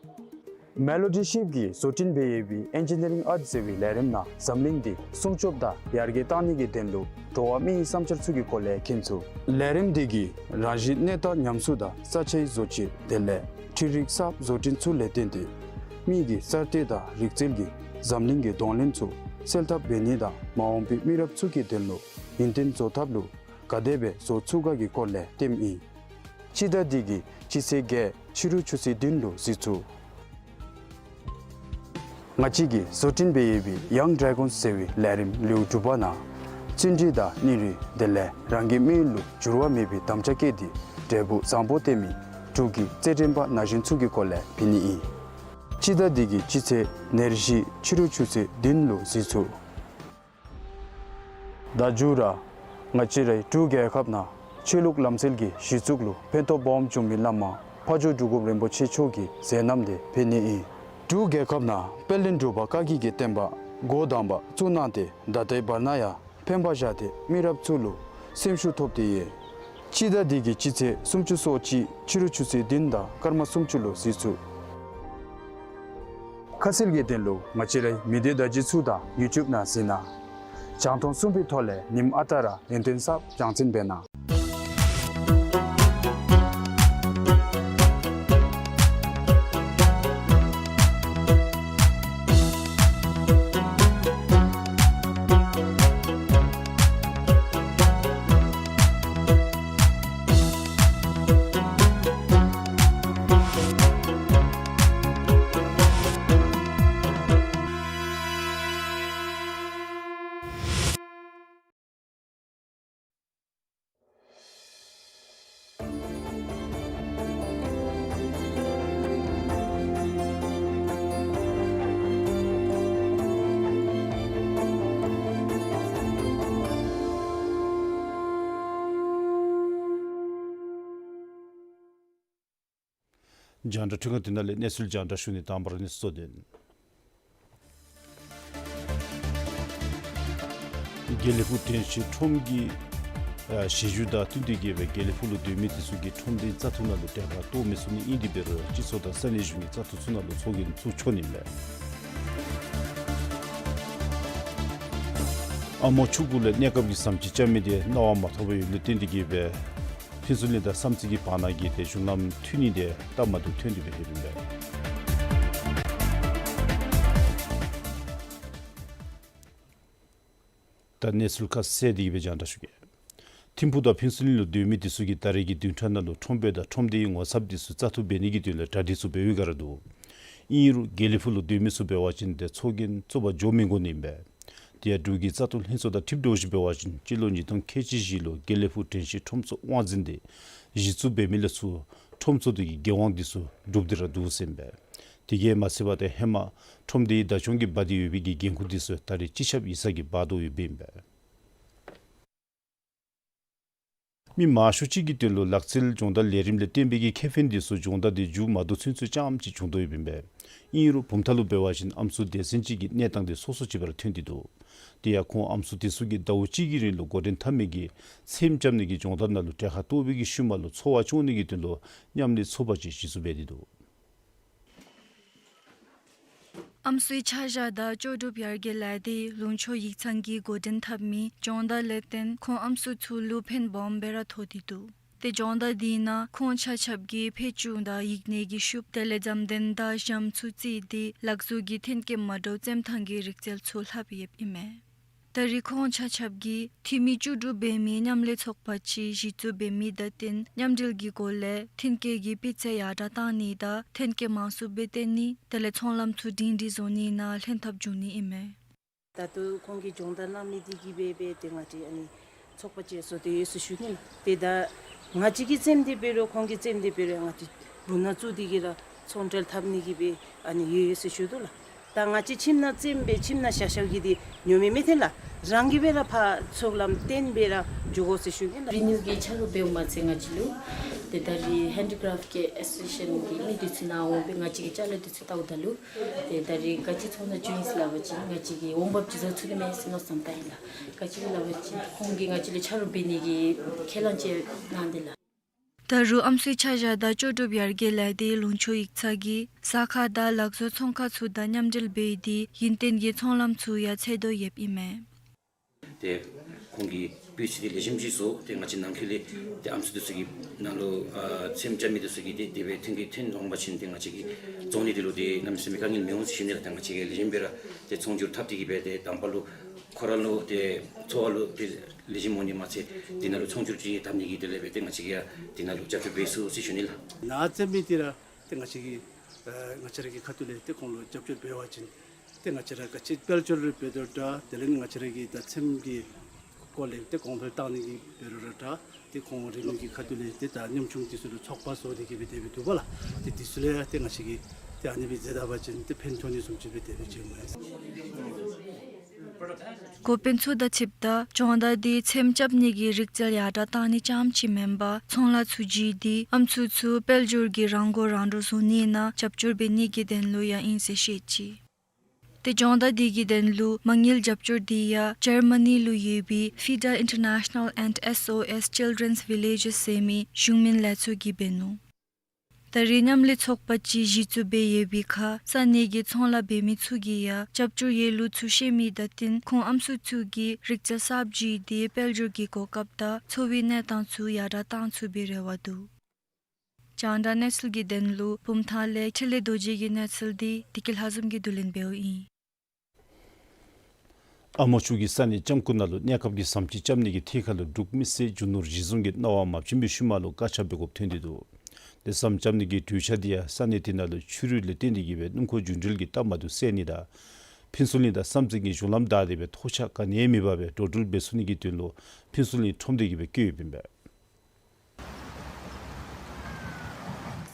མེ་ལོ་ཌི་ཤིབ་ཀྱིས་བཟོ་སྐྲུན་འབད་ཡོད་པའི་ཨེན་ཇི་ནི་རིང་ཨརཊ་ཟེར་བའི་ལས་རིམ་ནང་འཛམ་གླིང་འདི་སྲུང་སྐྱོབ་དང་ཡར་རྒྱས་གཏང་ནི་གི་དོན་ལུ་འགྲོ་བ་མིའི་བསམ་འཆར་ཚུ་གི་སྐོར་ལས་མཁྱེན་ཚུགས། ལས་རིམ་འདི་གིས་རང་བཞིན་གནས་སྟངས་ཉམས་གསོ་དང་ས་ཆའི་བཟོ་བཅོས་དེ་ལས་འཕྲུལ་རིག་གསརཔ་བཟོ་སྐྲུན་ཚུ་ལས་བརྟེན་ཏེ་མི་གི་གསར་གཏོད་དང་རིག་རྩལ་གྱིས་འཛམ་གླིང་གི་གདོང་ལེན་ཚུ་སེལ་ཐབས་འབད་ནི་དང་མ་འོངས་པའི་མི་རབས་ཚུ་གི་དོན་ལུ་ཡུན་བརྟན་བཟོ་ཐབས་ལུ་ག་དེ་སྦེ་བཟོ་ཚུགས་ག་གི་སྐོར་ལས་སྟོནམ་ཨིན། སྤྱི་ཟླ་འདི་གི་སྤྱི་ཚེས་བརྒྱད་ཕྱི་རུ་ཆུ་ཚོད་བདུན་ལུ་གཟིགས་ཚུགས། ང་བཅས་ཀྱིས་བཟོ་སྐྲུན་འབད་ཡོད་པའི་ཡང་ཌེ་གཱོན་ཟེར་བའི་ལས་རིམ་ལེའུ་དྲུག་པ་ནང་བརྩོན་འགྲུས་དང་སྙིང་རུས་དེ་ལས་རང་གི་དམིགས་ཡུལ་ལུ་འགྱུར་བ་མེད་པའི་དམ་བཅའ་བསྐྱེད་དེ་འབྲས་བུ་བཟང་པོ་སྟོན་མི་འབྲུག་གི་རྩེད་འགྲན་པ་ན་གཞོན་ཚུ་གི་སྐོར་ལས་འབད་ནི་ཨིན། སྤྱི་ཟླ་འདི་གི་སྤྱི་ཚེས་ཉེར་བཞི་ཕྱི་རུ་ཆུ་ཚོད་བདུན་ལུ་གཟིགས་ཚུགས། ད་མཇུག་ར་ང་བཅས་རའི་འབྲུག་རྒྱལ་ཁབ་ནང་ཆོས་ལུགས་ལམ་སྲོལ་གྱི་གཞི་བཙུགས་ལུ་ཕན་ཐོགས་སྦོམ་བྱུང་མི་བླ་མ་ཕ་ཇོ་འབྲུག་སྒོམ་རིན་པོ་ཆེ་མཆོག་གི་མཛད་རྣམ་དེ་འབད་ནི་ཨིན། འབྲུག་རྒྱལ་ཁབ་ནང་དཔལ་ལྡན་འབྲུག་པ་བཀའ་བརྒྱུད་ཀྱི་བསྟན་པ་འགོ་དང་པ་བཙུགས་གནང་སྟེ་ད་ལྟའི་བར་ན་ཡང་ཕན་པ་བཞག་སྟེ་མི་རབས་ཚུ་ལུ་སེམས་ཤུགས་ཐོབ་སྟེ་ཡོད། སྤྱི་ཟླ་འདི་གི་སྤྱི་ཚེས་སུམ་ཅུ་སོ་གཅིག་ཕྱི་རུ་ཆུ་ཚོད་བདུན་དང་སྐར་མ་སུམ་ཅུ་ལུ་གཟིགས་ཚུགས། ཁ་གསལ་གྱི་དོན་ལུ་ང་བཅས་རའི་མི་སྡེ་བརྡ་བརྒྱུད་ཚུ་དང་ཡུ་ཊུབ་ནང་གཟིགས་གནང་། རྒྱང་མཐོང་གསུམ་པའི་ཐོག་ལས་ཉིནམ་ཨ་རྟག་ར་ཡུན་བརྟན་གསརཔ་རྒྱང་སྲིང་འབད་གནང་། རྒྱང་བསྒྲགས་འཕྲུལ་ཁང་འདི་ནང་ལས་གནས་ཚུལ་རྒྱང་བསྒྲགས་ཞུ་ནི། དང་པ་ར་ནི་གཙོ་དོན། དགེ་ལེགས་ཕུག་དྲན་ཤེས་ཁྲོམ་གྱི་ཨ་གཞི་བཅོལ་དང་བསྟུན་ཏེ་གི་སྦེ་དགེ་ལེགས་ཕུག་ལུ་སྡོད་མི་དེ་ཚུ་གིས་ཁྲོམ་སྡེའི་བཙག་འཐུ་ནང་ལུ་གྲལ་ཁར་གཏོགས་མི་ཚུགས་ནི་ཨིན། དེ་འབད་རུང་སྤྱི་ཚོགས་དང་ས་གནས་གཞུང་གི་བཙག་འཐུ་ཚུ་ནང་ལུ་ཚོགས་རྒྱན་བཙུགས་ཆོག་ནི་མས། ཨ་མོ་ཆུ་གུ་ལས་གནས་སྐབས་ཀྱི་ཟམ་ཅིག་རྐྱབ་མི་དེ་གནང་བ་མ་ཐོབ་པར་ཡོདཔ་ལས་བརྟེན་ཏེ་གི་སྦེ་ཕུན་ཚོགས་གླིང་དང་བསམ་རྩེ་གི་བར་ན་གི་ཏེ་གཞུང་ལམ་མཐུད་ནི་དེ་སྟབས་མ་བདེཝ་ཐོན་ཏེ་སྦེ་ཡོདཔ་ཨིན་པས། ད་གནས་ཚུལ་ཁ་གསལ་དེ་གི་སྦེ་རྒྱང་བསྒྲགས་ཞུ་གེ། ཐིམ་ཕུག་དང་ཕུན་ཚོགས་གླིང་ལུ་སྡོད་མི་དེ་ཚུ་གིས་ད་རེས་ཀྱི་བདུན་ཕྲག་ནང་ལུ་ཁྲོམ་དཔོན་དང་ཁྲོམ་སྡེའི་ངོ་ཚབ་དེ་ཚུ་བཙག་འཐུ་འབད་ནི་གི་དོན་ལས་གྲ་སྒྲིག་ཚུ་འབད་བའི་བསྒང་ར་འདུག། ཨིན་རུང་དགེ་ལེགས་ཕུག་ལུ་སྡོད་མི་ཚུ་འབད་བ་ཅིན་ཏེ་ཚོགས་རྒྱན་བཙུགས་པར་འགྱོ་མི་དགོ་ནི་ཨིན་པས། དེ་ཡང་འབྲུག་གི་བཙག་འཐུ་ལྷན་ཚོགས་དང་འཁྲིལ་དོ་བཟུམ་འབད་བ་ཅིན་སྤྱི་ལོ་ཉིས་སྟོང་ཁལ་གཅིག་བཞི་ལུ་དགེ་ལེགས་ཕུག་དྲན་ཤེས་ཁྲོམ་ཚོགས་དབང་འཛིན་དེ་གཞི་བཙུགས་འབད་མི་ལས་ཚུར་ཁྲོམ་ཚོགས་དེ་གི་འགན་དབང་དེ་ཚུ་བསྒྲུབས་ཏེ་ར་འདུག་ཟེར་ཨིན་པས། དེ་གིས་མ་ཚད་པར་ཏེ་ཧེ་མ་ཁྲོམ་སྡེའི་བདག་སྐྱོང་གིས་འབག་སྟེ་ཡོད་པའི་གི་འགན་ཁུར་དེ་ཚུ་ད་རེས་སྤྱི་ཁྱབ་ཡིག་ཚང་གིས་འབག་དོ་ཡོདཔ་ཨིན་པས། མི་མང་ཤོས་ཅིག་གི་དོན་ལུ་ལག་རྩལ་སྦྱོང་བརྡར་ལས་རིམ་ལས་བརྟེན་པའི་གི་ཁེ་ཕན་དེ་ཚུ་སྦྱོང་བརྡར་དེ་མཇུག་མ་བསྡུ་ཚུན་ཚོད་རྐྱངམ་ཅིག་བྱུང་དོ་ཡོདཔ་ཨིན་པས། ཨིན་རུང་བུམ་ཐང་ལུ་འབད་བ་ཅིན་ཨམ་སྲུ་སྡེ་ཚན་ཅིག་གི་གནས་སྟངས་དེ་སོ་སོ་ཅིག་སྦེ་ར་ཐོན་ཏེ་འདུག། དེ་ཡང་ཁོང་ཨམ་སྲུ་དེ་ཚུ་གིས་ཟླཝ་གཅིག་གི་རིང་ལུ་འགོ་འདྲེན་འཐབ་མི་གི་ཚེམ་རྐྱབ་ནི་གི་སྦྱོང་བརྡར་ནང་ལུ་གྲལ་ཁར་གཏོགས་པའི་གི་ཤུལ་མ་ལུ་འཚོ་བ་སྐྱོང་ནི་གི་དོན་ལུ་མཉམ་ལས་ཚོགས་པ་ཅིག་གཞི་བཙུགས་འབད་དེ་འདུག། ཨམ་སྲུའི་ཆ་བཞག་དང་ལྕོགས་གྲུབ་ཡར་རྒྱས་ལས་སྡེ་ལུང་ཕྱོགས་ཡིག་ཚང་གིས་འགོ་འདྲེན་འཐབ་མི་སྦྱོང་བརྡར་ལས་བརྟེན་ཁོང་ཨམ་སྲུ་ཚུ་ལུ་ཕན་སྦོམ་སྦེ་ར་ཐོགས་ཏེ་འདུག། ཏེ་སྦྱོང་བརྡར་དེ་ནང་ཁོང་ཆ་ཁྱབ་ཀྱིས་ཕད་ཅུང་དང་ཡིག་སྣེ་གི་ཤུབས་དེ་ལས་འཛམ་གདན་དང་ཞྭམོ་ཚུ་བརྩིས་ཏེ་ལག་བཟོ་གི་ཐོན་སྐྱེད་མ་འདྲཝ་བཙེམ་ཐངས་ཀྱི་རིག་རྩལ་ཚུ་ལྷབ་ཡོདཔ་ཨིན་མས། ད་རེས་ཁོང་ཆ་ཁྱབ་ཀྱིས་འཐུས་མི་བཅུ་དྲུག་འབད་མི་མཉམ་ལས་ཚོགས་པ་ཅིག་གཞི་བཙུགས་འབད་མི་དང་བསྟུན་མཉམ་འབྲེལ་གྱི་སྒོ་ལས་ཐོན་སྐྱེད་ཀྱི་སྤུས་ཚད་ཡར་དྲག་བཏང་ནི་དང་ཐོན་སྐྱེད་མང་སུ་སྦེ་བཏོན་ནི་དེ་ལས་ཚོང་ལམ་ཚུ་སྒྲིང་སྒྲིང་བཟོ་ནི་ནང་ལྷན་ཐབས་འབྱུང་ནི་ཨིན་མས། ད་ལྟོ་ཁོང་གིས་སྦྱོང་བརྡར་གནང་མི་འདི་གིས་སྦེ་སྦེ་ཏེ་ང་བཅས་ཨ་ནི་ཚོགས་པ་ཅིག་བཟོ་སྟེ་ཡོད་ཟེར་ཞུ་ནི་ལགས། ཏེ་ད་ང་བཅས་ཀྱིས་བཙེམ་སྟེ་འབད་རུང་ཁོང་གིས་བཙེམ་སྟེ་འབད་རུང་ང་བཅས་རུ་ནང་བཙུགས་ཏེ་གིས་ར་ཚོང་འབྲེལ་འཐབ་ནི་གི་སྦེ་ཨ་ནི་ཡོད་ཡོད་ཟེར་ཞུ་དོ་ལགས། ད་ང་བཅས་ཁྱིམ་ནང་བཙེམ་སྦེ་ཁྱིམ་ནང་བཞག་བཞགཔ་གིས་འདི་ཉོ་མི་མི་ཐོན་ལགས། རང་གིས་སྦེ་ར་ཕར་ཚོགས་ལམ་བཏོན་སྦེ་ར་འགྱོ་དགོ་ཟེར་ཞུ་ནི་ལགས། རི་ནིའུ་གི་ཆ་རོགས་འབདཝ་མ་ཚད་ང་བཅས་ལུ་ཏེ་ད་རེས་ཧེན་ཌི་ཀྲེཕཊ་ཀྱི་ཨེ་སོ་སི་ཨེ་ཤན་གྱི་མི་འདི་ཚུ་ནཱ་འོང་སྦེ་ང་བཅས་ཀྱི་ཅ་ལ་འདི་ཚུ་བལྟཝ་ད་ལུ་ཏེ་ད་རེས་ག་ཅི་ཚོང་ལཱ་འགྱོ་ཡི་ཟེར་སླབ་པ་ཅིན་ང་བཅས་ཀྱིས་འོང་འབབ་ཅིག་བཟོ་ཚུགས་ནི་མས་ཟེར་མནོ་བསམ་བཏང་ཡི་ལགས། ག་ཅི་སླབ་པ་ཅིན་ཁོང་གིས་ང་བཅས་ལུ་ཆ་རོགས་འབད་ནི་གི་ཁས་བླངས་ཅིག་གནང་སྟེ་ལགས། ད་རུང་ཨམ་སྲུའི་ཆ་བཞག་དང་ལྕོགས་གྲུབ་ཡར་རྒྱས་ལས་སྡེ་ལུང་ཕྱོགས་ཡིག་ཚང་གིས་ཟ་ཁང་དང་ལག་བཟོ་ཚོང་ཁང་ཚུ་དང་མཉམ་འབྲེལ་འབད་དེ་ཡུན་བརྟན་གྱི་ཚོང་ལམ་ཚུ་ཡང་འཚོལ་དོ་ཡོདཔ་ཨིན་མས། ཏེ་ཁོང་གིས་སྤུས་ཚད་འདི་ལེགས་ཤོམ་ཅིག་བཟོ། ཏེ་ང་བཅས་ནང་འཁོད་ལས་ཏེ་ཨམ་སྲུ་འདི་ཚུ་གིས་ནང་ལུ་ཨ་ཚེམ་རྐྱབ་མི་འདི་ཚུ་གིས་ཏེ་དེ་སྦེ་ཐོན་སྐྱེད་ཐོན་འོང་པ་ཅིན་ཏེ་ང་བཅས་ཀྱི་བཙོང་ནི་འདི་ལུ་ཏེ་གནམ་མེད་ས་མེད་དཀའ་ངལ་མི་འོང་ཟེར་ཞུ་ནི་ལགས། ཏེ་ང་བཅས་ཀྱིས་ལེགས་ཤོམ་སྦེ་ར་ཏེ་ཚོང་སྒྱུར་འཐབ་སྟེ་གིས་སྦེ་ཏེ་དང་པ་ལུ་ཁོ་ར་ལུ་ཏེ་འཚོ་བ་ལུ་ཏེ་ལེགས་ཤོམ་འོང་ནི་མ་ཚད་དེ་ནང་ལུ་ཚོང་སྒྱུར་ཅིག་འཐབ་ནི་གི་དོན་ལས་སྦེ་ཏེ་ང་བཅས་ཀྱིས་ཡང་དེ་ནང་ལུ་རྒྱབ་སྐྱོར་འབད་ཚུགས་ཟེར་ཞུ་ནི་ལགས། ནཱ་བཙེམ་མི་འདི་ར་ཏེ་ང་བཅས་ཀྱིས་ཨ་ང་བཅས་ར་གི་ཁ་ཐུག་ལས་ཏེ་ཁོང་ལུ་རྒྱབ་སྐྱོར་འབད་བ་ཅིན་ཏེ་ང་བཅས་ར་ག་ཅི་དཔལ་འབྱོར་འབད་དོ་འདྲ་དེ་ལས་ང་བཅས་ར་གི་ད་ཚེམ་གྱི་སྐོར་ལས་ཏེ་གོང་འཕེལ་བཏང་ནི་གི་འབད་རུང་ར་འདྲ་ཏེ་ཁོང་རིག་ནུས་ཀྱི་ཁ་ཐུག་ལས་ཏེ་ད་ཉམ་ཆུང་འདི་ཚུ་ལུ་ཚོགས་པ་བཟོ་སྟེ་གིས་སྦེ་དེ་སྦེ་འདུག་པ་ལགས། ཏེ་འདི་ཚུ་ལས་ཏེ་ང་བཅས་ཀྱིས་ཏེ་ཨ་ནི་སྦེ་མཛད་ད་པ་ཅིན་ཏེ་ཕན་ཐོགས་ནི་བཟུམ་ཅིག་སྦེ་དེ་སྦེ་ཅིག་མས། འགོ་དཔོན་ཚུ་དང་འཁྲིལཝ་ད་སྦྱོང་བརྡར་འདི་ཚེམ་རྐྱབ་ནི་གི་རིག་རྩལ་ཡར་དྲག་བཏང་ནི་རྐྱངམ་ཅིག་མེན་པར་ཚོང་ལཱ་ཚུ་བརྒྱུད་དེ་ཨམ་སྲུ་ཚུ་དཔལ་འབྱོར་གྱི་རང་མགོ་རང་འདྲོངས་བཟོ་ནི་ནང་རྒྱབ་སྐྱོར་འབད་ནི་གི་དོན་ལུ་ཡང་ཨིན་ཟེར་བཤད་ཅི། ཏེ་སྦྱོང་བརྡར་འདི་གི་དོན་ལུ་མ་དངུལ་རྒྱབ་སྐྱོར་འདི་ཡང་ཇར་མ་ནི་ལུ་ཡོད་པའི་ཕི་ཌ་ཨིན་ཊར་ནེ་ཤ་ནཱལ་ཨེནཌ་ཨེསི་ཨོ་ཨེསི་ཅིལ་ཌྲེནསི་ཝི་ལེཇེསི་ཟེར་མི་གཞུང་མིན་ལས་ཚོགས་ཀྱིས་འབད་ནུག། ད་རེས་མཉམ་ལས་ཚོགས་པ་ཅིག་གཞི་བཙུགས་འབད་ཡོད་པའི་ཁར་ས་གནས་ཀྱི་ཚོང་ལཱ་འབད་མི་ཚུ་གིས་ཡང་རྒྱབ་སྐྱོར་ཡོད་ལུགས་ཚུ་ཤེས་མི་དང་བསྟུན་ཁོང་ཨམ་སྲུ་ཚུ་གིས་རིག་རྩལ་གསརཔ་བརྒྱུད་དེ་དཔལ་འབྱོར་གྱི་གོ་སྐབས་དང་འཚོ་བའི་གནས་སྟངས་ཚུ་ཡར་དྲག་བཏང་ཚུགས་པའི་རེ་བ་འདུག། རྒྱང་བསྒྲགས་གནས་ཚུལ་གྱི་དོན་ལུ་བུམ་ཐང་ལས་འཕྲིན་ལས་རྡོ་རྗེ་གི་གནས་ཚུལ་འདི་བདེ་སྐྱིད་ལྷ་འཛོམས་ཀྱིས་བསྡུ་ལེན་འབདཝ་ཨིན། ཨ་མོ་ཆུ་གི་ས་གནས་ལྕམ་སྐུ་ནང་ལུ་གནས་སྐབས་ཀྱི་ཟམ་ཅིག་རྐྱབ་ནི་གི་ཐད་ཁར་ལུ་འབྲུག་མི་སེར་རྒྱུ་ནོར་གཞི་བཟུང་གིས་གནང་བ་མ་བྱིན་པའི་ཤུལ་མ་ལུ་བཀག་ཆ་འབད་དགོཔ་ཐོན་ཏེ་འདུག། ཏེ་ཟམ་རྐྱབ་ནི་གི་གྲོས་འཆར་འདི་ཡང་ས་གནས་དེ་ནང་ལུ་ཆུ་རུད་ལས་བརྟེན་ཏེ་གིས་སྦེ་སྣུམ་འཁོར་རྒྱུ་འགྲུལ་གྱི་སྟབས་མ་བདེཝ་སེལ་ནི་དང་ཕུན་ཚོགས་གླིང་དང་བསམ་རྩེ་གི་གཞུང་ལམ་བདའ་སྟེ་སྦེ་ཐོགས་ཆགས་ག་ནི་ཡང་མེད་པར་སྦེ་འགྲོ་འགྲུལ་འབད་ཚུགས་ནི་གི་དོན་ལུ་ཕུན་ཚོགས་གླིང་ཁྲོམ་སྡེ་གིས་སྦེ་བཀོད་ཡོདཔ་ཨིན་པས།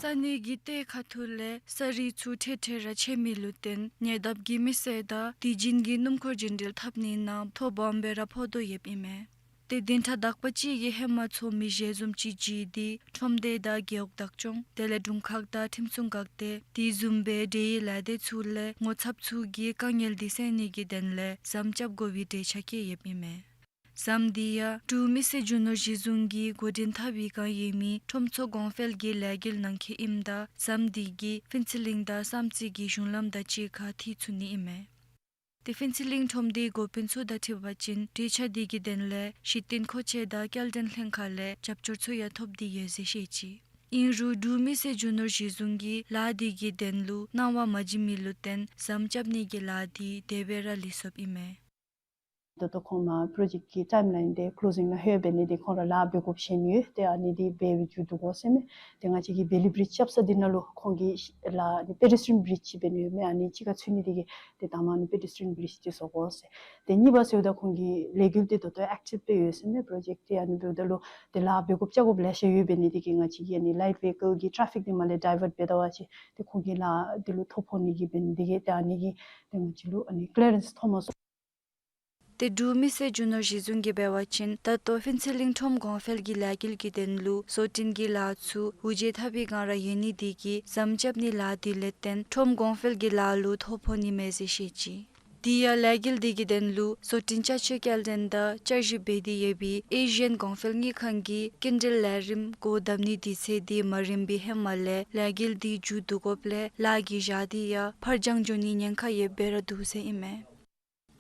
ས་གནས་ཀྱི་ལྟེ་ཁ་ཐུག་ལས་ས་རིགས་ཚུ་འཕྲལ་འཕྲལ་ར་ཆད་མི་ལུ་བརྟེན་ཉེ་འདབས་ཀྱི་མི་སེར་དང་དུས་རྒྱུན་གྱི་སྣུམ་འཁོར་རྒྱུ་འགྲུལ་འཐབ་ནི་ནང་ཐོ་སྦོམ་སྦེ་ར་ཕོག་དོ་ཡོདཔ་ཨིན་མས། ཏེ་བདུན་ཕྲག་དག་པ་ཅིག་གི་ཧེ་མ་ཚོགས་མི་ཞལ་འཛོམས་ཅིག་བརྒྱུད་དེ་ཁྲོམ་སྡེ་དང་རྒེད་འོག་བདག་སྐྱོང་དེ་ལས་དྲུང་ཁག་དང་ཁྲིམས་སྲུང་འགག་སྡེ་དེ་བཟུམ་སྦེ་འབྲེལ་ཡོད་ལས་སྡེ་ཚུ་ལས་ངོ་ཚབ་ཚུ་གིས་དཀའ་ངལ་དེ་སེལ་ནི་གི་དོན་ལས་ཟམ་རྐྱབ་དགོ་པའི་གྲོས་འཆར་བཀོད་ཡོདཔ་ཨིན་མས། ཟམ་དེ་ཡང་འབྲུག་མི་སེར་རྒྱུ་ནོར་གཞི་བཟུང་གིས་འགོ་འདྲེན་འཐབ་པའི་བསྒང་ཡོད་མི་ཁྲོམ་ཚོགས་གོང་འཕེལ་གྱི་ལས་འགུལ་གནང་མཁན་ཨིནམ་ད་ཟམ་དེ་གིས་ཕུན་ཚོགས་གླིང་དང་བསམ་རྩེ་གི་གཞུང་ལམ་དང་གཅིག་ཁར་འཐུས་ཚུགས་ནི་ཨིན་མས། ཏེ་ཕུན་ཚོགས་གླིང་ཁྲོམ་སྡེའི་འགོ་དཔོན་ཚུ་དང་འཁྲིལ་བ་ཅིན་གྲོས་འཆར་དེ་གི་དོན་ལས་གཞི་རྟེན་མཁོ་ཆས་དང་སྐྱེལ་འདྲེན་ལྷན་ཁག་ལས་རྒྱབ་སྐྱོར་ཚུ་ཡང་ཐོབ་སྟེ་ཡོད་ཟེར་བཤད་ཅི། ཨིན་རུང་འབྲུག་མི་སེར་རྒྱུ་ནོར་གཞི་བཟུང་གིས་ལཱ་དེ་གི་དོན་ལུ་གནང་བ་མ་བྱིན་མི་ལུ་བརྟེན་ཟམ་རྐྱབ་ནི་གི་ལཱ་དེ་དེ་སྦེ་ར་ལུས་སོཔ་ཨིན་མས། ད་ལྟོ་ཁོང་མར་པྲོ་ཇེཀཊ་ཀྱི་ཊའིམ་ལའིན་དེ་ཀློ་ཟིང་ནང་ལྷོད་འབད་ནི་དེ་ཁོང་ར་ལཱ་འབད་དགོཔ་བཞེས་ནི་ཡོད། ཏེ་ཨ་ནི་དེ་འབད་འབད་མཇུག་བསྡུ་དགོ་ཟེར་མས། ཏེ་ང་བཅས་ཀྱི་བེ་ལི་བི་རིཇ་རྐྱབ་ས་འདི་ནང་ལུ་ཁོང་གིས་ལཱ་ཨ་ནི་པེ་ཌེ་སི་ཊི་རི་ཡན་བི་རིཇ་ཅིག་འབད་ནི་ཡོད་མས། ཨ་ནི་གཅིག་ཁར་ཚུད་ནི་དེ་གིས་ཏེ་ད་མ་ཨ་ནི་པེ་ཌེ་སི་ཊི་རི་ཡན་བི་རིཇ་དེ་བཟོ་དགོ་ཟེར། ཏེ་གཉིས་པ་ཟེརཝ་ད་ཁོང་གི་ལས་འགུལ་དེ་ད་ལྟོ་ཨེཀ་ཊིབ་སྦེ་ཡོད་ཟེར་མས། པྲོ་ཇེཀཊ་དེ་ཨ་ནི་འབདཝ་ད་ལུ་ཏེ་ལཱ་འབད་དགོཔ་རྐྱབ་དགོཔ་ལེ་ཤ་ཡོད་འབད་ནི་དེ་གིས་ང་བཅས་ཀྱི་ཨ་ནི་ལའིཊ་བེ་ཧི་ཀལ་གྱི་ཊ་ཕིག་དེ་མར་ལས་ཌའི་ཝརཊ་འབད་ད་པ་ཅིན་ཏེ་ཁོང་གི་ལཱ་དེ་ལུ་ཐོ་ཕོག་ནི་གི་འབད་ནི་དེ་གིས་ཏེ་ཨ་ནི་གིས་ཏེ་ང་བཅས་ལུ་ཨ་ནི་ཀི་ལི་ཡ་རེནསི་ཐོབ་མ་ཚུགས། ཏེ་འབྲུག་མི་སེར་རྒྱུ་ནོར་གཞི་བཟུང་གིས་འབད་བ་ཅིན་ད་ལྟོ་ཕུན་ཚོགས་གླིང་ཁྲོམ་གོང་འཕེལ་གྱི་ལས་འགུལ་གྱི་དོན་ལུ་བཟོ་སྐྲུན་གྱི་ལཱ་ཚུ་དབུ་འབྱེད་འཐབ་པའི་བསྒང་ར་ཡོད་ནི་དེ་གིས་ཟམ་རྐྱབ་ནི་ལཱ་དེ་ལས་བརྟེན་ཁྲོམ་གོང་འཕེལ་གྱི་ལཱ་ལུ་ཐོ་ཕོག་ནི་མས་ཟེར་བཤད་ཅི། དེ་ཡང་ལས་འགུལ་དེ་གི་དོན་ལུ་བཟོ་སྐྲུན་ཅ་ཆས་སྐྱེལ་འདྲེན་དང་བསྐྱར་ཞིབ་འབད་དེ་ཡོད་པའི་ཨེ་ཤི་ཡན་གོང་འཕེལ་དངུལ་ཁང་གི་སྐྱིན་འགྲུལ་ལས་རིམ་སྒོ་བསྡམ་ནི་དུས་ཚོད་དེ་མ་རན་པའི་ཧེ་མ་ལས་ལས་འགུལ་དེ་མཇུག་བསྡུ་དགོཔ་ལས་ལཱ་གི་ཞག་དེ་ཡང་ཕར་འགྱངས་འགྱོ་ནི་ཉེན་ཁ་ཡོདཔ་སྦེ་ར་འདུག་ཟེར་ཨིན་མས།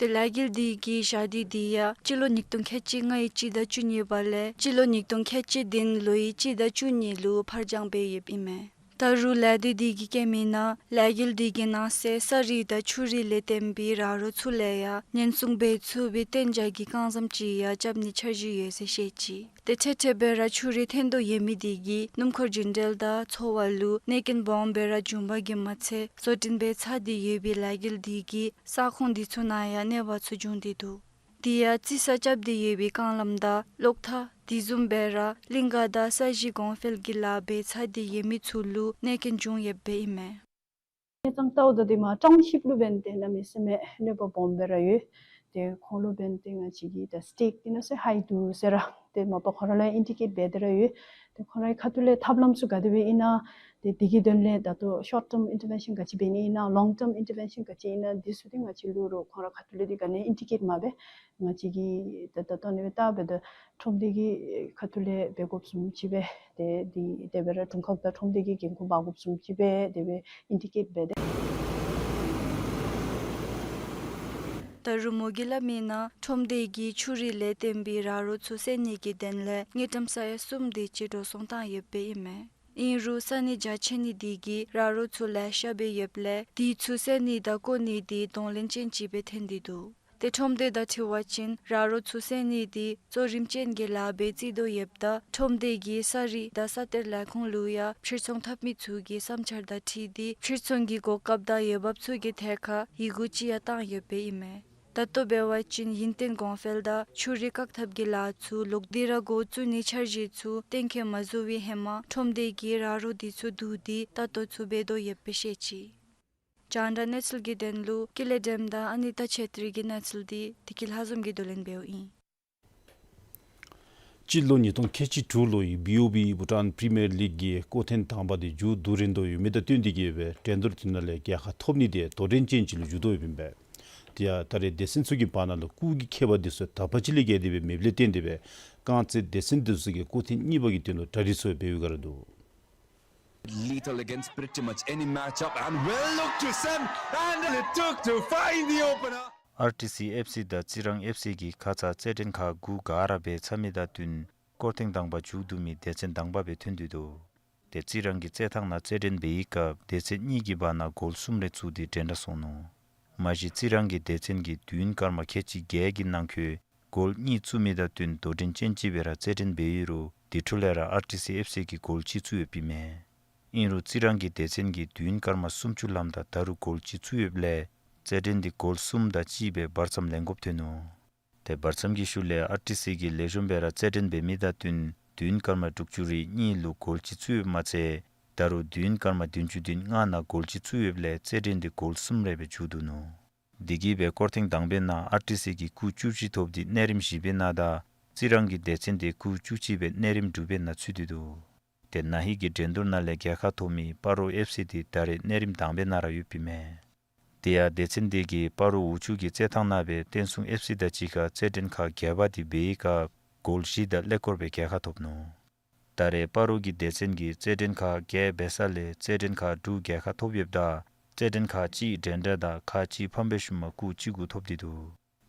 ཏེ་ལས་འགུལ་དེ་གི་ཞག་དུས་དེ་ཡང་སྤྱི་ལོ་ཉིས་སྟོང་ཁལ་གཅིག་ལྔའི་སྤྱི་ཟླ་བཅུ་གཉིས་པ་ལས་སྤྱི་ལོ་ཉིས་སྟོང་ཁལ་གཅིག་བདུན་ལོའི་སྤྱི་ཟླ་བཅུ་གཉིས་ལུ་ཕར་འགྱངས་འབད་ཡོདཔ་ཨིན་མས། ད་རུང་ལས་སྡེ་དེ་གིས་བཀོད་མི་ནང་ལས་འགུལ་དེ་གི་ནང་གསེས་ས་རིགས་དང་ཆུ་རིགས་ལས་བརྟེན་པའི་ར་རོ་ཚུ་ལས་ཡང་ཉེན་སྲུང་འབད་ཚུགས་པའི་གཏན་འཇགས་ཀྱི་རྐང་ཟམ་ཅིག་ཡང་རྐྱབ་ནི་འཆར་གཞི་ཡོད་ཟེར་བཤད་ཅི། ཏེ་ཐེངས་ཐེངས་སྦེ་ར་ཆུ་རིགས་འཐོན་དོ་ཡོད་མི་དེ་གིས་སྣུམ་འཁོར་རྒྱུན་འགྲུལ་དང་འཚོ་བ་ལུ་གནོད་སྐྱོན་སྦོམ་སྦེ་ར་འབྱུངམ་གིས་མ་ཚད་བཟོ་སྐྲུན་འབད་ཚར་ཏེ་ཡོད་པའི་ལས་འགུལ་དེ་གིས་ས་ཁོངས་དེ་ཚུ་ནང་ཡང་གནོད་པ་ཚུ་འབྱུང་སྟེ་འདུག། དེ་ཡང་རྩི་ས་རྐྱབ་སྟེ་ཡོད་པའི་རྐང་ལམ་དང་གློག་ཐག་དེ་བཟུམ་སྦེ་ར་གླིང་ག་དང་ས་གཞི་གོང་འཕེལ་གྱི་ལཱ་འབད་ཚར་ཏེ་ཡོད་མི་ཚུ་ལུ་གནོད་སྐྱོན་འབྱུང་ཡོདཔ་ཨིན་མས། གནས་སྟངས་ལྟཝ་ད་དེ་མར་ཊའུན་ཤིཔ་ལུ་འབདན་ཏེ་གནམ་མེད་ས་མེད་གནོད་པ་སྦོམ་སྦེ་ར་ཡོད། ཏེ་ཁོང་ལུ་འབདན་ཏེ་ང་བཅས་ཀྱི་ད་སི་ཊེག་དེ་ནང་ཟེར་ཧའི་འདུག་ཟེར་ར་ཏེ་མ་པ་ཁོང་ར་ལུ་ཨིན་ཌི་ཀེཊ་འབད་དེ་ར་ཡོད། ཏེ་ཁོང་རའི་ཁ་ཐུག་ལས་ཐབས་ལམ་ཚུ་ག་དེ་སྦེ་ཨིན་ན་ཏེ་དེ་གི་དོན་ལས་ད་ལྟོ་ཤོཊ་ཊརམ་ཨིན་ཊར་བེན་ཤཱན་ག་ཅི་འབད་ནི་ཨིན་ན་ལོངག་ཊརམ་ཨིན་ཊར་བེན་ཤཱན་ག་ཅི་ཨིན་ན་དེ་ཚུ་ཏེ་ང་བཅས་ལུ་རོགས་ཁོང་ར་ཁ་ཐུག་ལས་དེ་ག་ནི་ཨིན་ཌི་ཀེཊ་མ་འབད། ང་བཅས་ཀྱིས་ད་ད་ལྟོ་ཨ་ནི་སྦེ་བལྟ་འབདཝ་ད་ཁྲོམ་སྡེ་གི་ཁ་ཐུག་ལས་འབད་དགོཔ་བཟུམ་ཅིག་སྦེ་ཏེ་དེ་དེ་སྦེ་ར་དྲུང་ཁག་དང་ཁྲོམ་སྡེ་གི་འགན་ཁུར་འབག་དགོཔ་བཟུམ་ཅིག་སྦེ་དེ་སྦེ་ཨིན་ཌི་ཀེཊ་འབད་དེ། ད་རུང་མོ་གིས་སླབ་མི་ནང་ཁྲོམ་སྡེ་གིས་ཆུ་རིགས་ལས་བརྟེན་པའི་ར་རོ་ཚུ་སེལ་ནི་གི་དོན་ལས་དངུལ་ཀྲམ་ས་ཡ་གསུམ་དེ་ཅིག་འགྲོ་སོང་བཏང་ཡོདཔ་ཨིན་མས། ཨིན་རུང་ས་གནས་རྒྱ་ཆེ་ནི་དེ་གིས་ར་རོ་ཚུ་ལེ་ཤ་སྦེ་ཡོདཔ་ལས་དེ་ཚུ་སེལ་ནི་དང་བཀོག་ནི་དེ་གདོང་ལེན་ཅན་ཅིག་སྦེ་ཐོན་ཏེ་འདུག། ཏེ་ཁྲོམ་སྡེ་དང་འཁྲིལ་བ་ཅིན་ར་རོ་ཚུ་སེལ་ནི་དེ་གཙོ་རིམ་ཅན་གྱི་ལཱ་སྦེ་བརྩི་དོ་ཡོདཔ་ད་ཁྲོམ་སྡེ་གིས་ས་རིགས་དང་ས་གཏེར་ལས་ཁུངས་ལུ་ཡང་ཕྱིར་ཚོང་འཐབ་མི་ཚུ་གི་བསམ་འཆར་དང་འཁྲིལ་ཏེ་ཕྱིར་ཚོང་གི་གོ་སྐབས་དང་འོས་འབབ་ཚུ་གི་ཐད་ཁར་ཡི་གུ་ཅིག་ཡང་བཏང་ཡོདཔ་ཨིན་མས། ད་ལྟོ་འབད་བ་ཅིན་ཡུན་བརྟན་གོང་འཕེལ་དང་ཆུ་རིགས་བཀག་ཐབས་ཀྱི་ལཱ་ཚུ་ལོག་སྟེ་ར་འགོ་བཙུགས་ནིའི་འཆར་གཞི་ཚུ་གཏན་འཁེལ་མ་བཟོ་བའི་ཧེ་མ་ཁྲོམ་སྡེ་གིས་ར་རོ་དེ་ཚུ་བསྡུ་སྟེ་ལྟ་རྟོག་ཚུ་འབད་དོ་ཡོདཔ་སྦེ་བཤད་ཅི། རྒྱང་བསྒྲགས་གནས་ཚུལ་གྱི་དོན་ལུ་ཀུན་ལེགས་སྒྲོལམ་དང་ཨ་ནི་ཏ་ཆོས་སྒྲོན་གྱི་གནས་ཚུལ་དེ་བདེ་སྐྱིད་ལྷ་འཛོམས་ཀྱིས་བསྡུ་ལེན་འབདཝ་ཨིན། སྤྱི་ལོ་ཉིས་སྟོང་ཁལ་གཅིག་དྲུག་ལོའི་བི་ཨོ་བི་བྷུ་ཊཱན་པི་རི་མི་ཡར་ལིག་གི་སྐོར་ཐེངས་དང་པ་དེ་མཇུག་བསྡུ་རན་དོ་ཡོད་མི་དང་བསྟུན་ཏེ་གིས་སྦེ་འགྲན་བསྡུར་དེ་ནང་ལས་རྒྱལ་ཁ་ཐོབ་ནི་དེ་དོ་འགྲན་ཅན་ཅིག་ལུ་འགྱུར་དོ་ཡོདཔ་ཨིན་པས། དེ་ཡང་ད་རེས་སྡེ་ཚན་ཚུ་གི་བར་ན་ལུ་སྐུགས་ཀྱི་ཁྱད་པར་དེ་ཚུ་དག་པ་ཅིག་ལས་བརྒལ་ཏེ་སྦེ་མེདཔ་ལས་བརྟེན་ཏེ་སྦེ་རྐང་རྩེད་སྡེ་ཚན་དེ་ཚུ་གིས་སྐོར་ཐེངས་གཉིས་པ་གི་དོན་ལུ་གྲ་སྒྲིག་ཚུ་འབད་བའི་བསྒང་ར་འདུག། Lethal against pretty much any matchup and well looked to Sam and it took to find the opener. ཨར་ཊི་སི་ཨེཕ་སི་དང་རྩི་རང་ཨེཕ་སི་གིས་ཁ་ཙ་རྩེད་འགྲན་ཁག་དགུ་ག་ར་འབད་ཚར་མི་དང་བསྟུན་སྐོར་ཐེངས་དང་པ་མཇུག་བསྡུ་མི་སྡེ་ཚན་དང་པ་སྦེ་ཐོན་ཏེ་འདུག། ཏེ་རྩི་རང་གིས་རྩེད་ཐང་ནང་རྩེད་འགྲན་འབད་བའི་སྐབས་སྡེ་ཚན་གཉིས་ཀྱི་བར་ན་གོལ་གསུམ་རེ་བཙུགས་ཏེ་འགྲན་ཟླ་སོང་ནུག། མ་གཞི་རྩི་རང་གི་སྡེ་ཚན་གྱིས་མདུན་སྐར་མ་ཁལ་གཅིག་བརྒྱད་ཀྱི་ནང་འཁོད་གོལ་གཉིས་བཙུགས་མི་དང་བསྟུན་དོ་འགྲན་ཅན་ཅིག་སྦེ་ར་རྩེད་འགྲན་འབད་ཡོད་རུང་དེ་འཕྲོ་ལས་ར་ཨར་ཊི་སི་ཨེཕ་སི་གིས་གོལ་གཅིག་བཙུགས་ཡོདཔ་ཨིན་མས། ཨིན་རུང་རྩི་རང་གི་སྡེ་ཚན་གྱིས་མདུན་སྐར་མ་སུམ་ཅུ་ལྷགཔ་དང་ད་རུང་གོལ་གཅིག་བཙུགས་ཡོདཔ་ལས་རྩེད་འགྲན་དེ་གོལ་གསུམ་དང་གཅིག་སྦེ་བར་མཚམས་ལེན་དགོཔ་ཐོན་ནུག། ཏེ་བར་མཚམས་ཀྱི་ཤུལ་ལས་ཨར་ཊི་སི་གིས་ལེགས་ཤོམ་སྦེ་ར་རྩེད་འགྲན་འབད་མི་དང་བསྟུན་མདུན་སྐར་མ་དྲུག་ཅུ་རེ་གཉིས་ལུ་གོལ་གཅིག་བཙུགས་ཡོདཔ་མ་ཚད་ད་རུང་མདུན་སྐར་མ་བདུན་ཅུ་དོན་ལྔ་ནང་གོལ་གཅིག་བཙུགས་ཡོདཔ་ལས་རྩེད་འགྲན་དེ་གོལ་གསུམ་རེ་སྦེ་མཇུག་བསྡུ་ནུག། དེ་གིས་སྦེ་སྐོར་ཐེངས་དང་པའི་ནང་ཨར་ཊི་སི་གིས་སྐུགས་བཅུ་བཞི་ཐོབ་སྟེ་གནས་རིམ་བཞི་པའི་ནང་དང་ རྩི་རང་གི་སྡེ་ཚན་དེ་སྐུ་བཅུ་གཅིག་སྦེ་གནས་རིམ་དྲུག་པའི་ནང་ཚུད་དེ་འདུག། ཏེ་ན་ཧིང་གི་འགྲན་བསྡུར་ནང་ལས་རྒྱལ་ཁ་ཐོབ་མི་སྤ་རོ་ཨེཕ་སི་དེ་ད་རེས་གནས་རིམ་དང་པའི་ནང་ར་ཡོདཔ་ཨིན་མས། དེ་ཡང་སྡེ་ཚན་དེ་གིས་སྤ་རོ་འོག་ཆུ་གི་རྩེད་ཐང་ནང་སྦེ་བསྟན་སྲུང་ཨེཕ་སི་དང་གཅིག་ཁར་རྩེད་འགྲན་ཁག་བརྒྱད་པ་དེ་འབད་བའི་སྐབས་གོལ་བཞི་དང་ཀླད་ཀོར་སྦེ་རྒྱལ་ཁ་ཐོབ་ནུག། ད་རེས་སྤ་རོ་གི་སྡེ་ཚན་གྱིས་རྩེད་འགྲན་ཁག་བརྒྱད་འབད་ས་ལས་རྩེད་འགྲན་ཁག་དྲུག་རྒྱལ་ཁ་ཐོབ་ཡོདཔ་ད་རྩེད་འགྲན་ཁག་གཅིག་འགྲན་ཟླ་དང་ཁག་གཅིག་ཕམ་པའི་ཤུལ་མ་སྐུགས་གཅིག་གུ་ཐོབ་སྟེ་འདུག།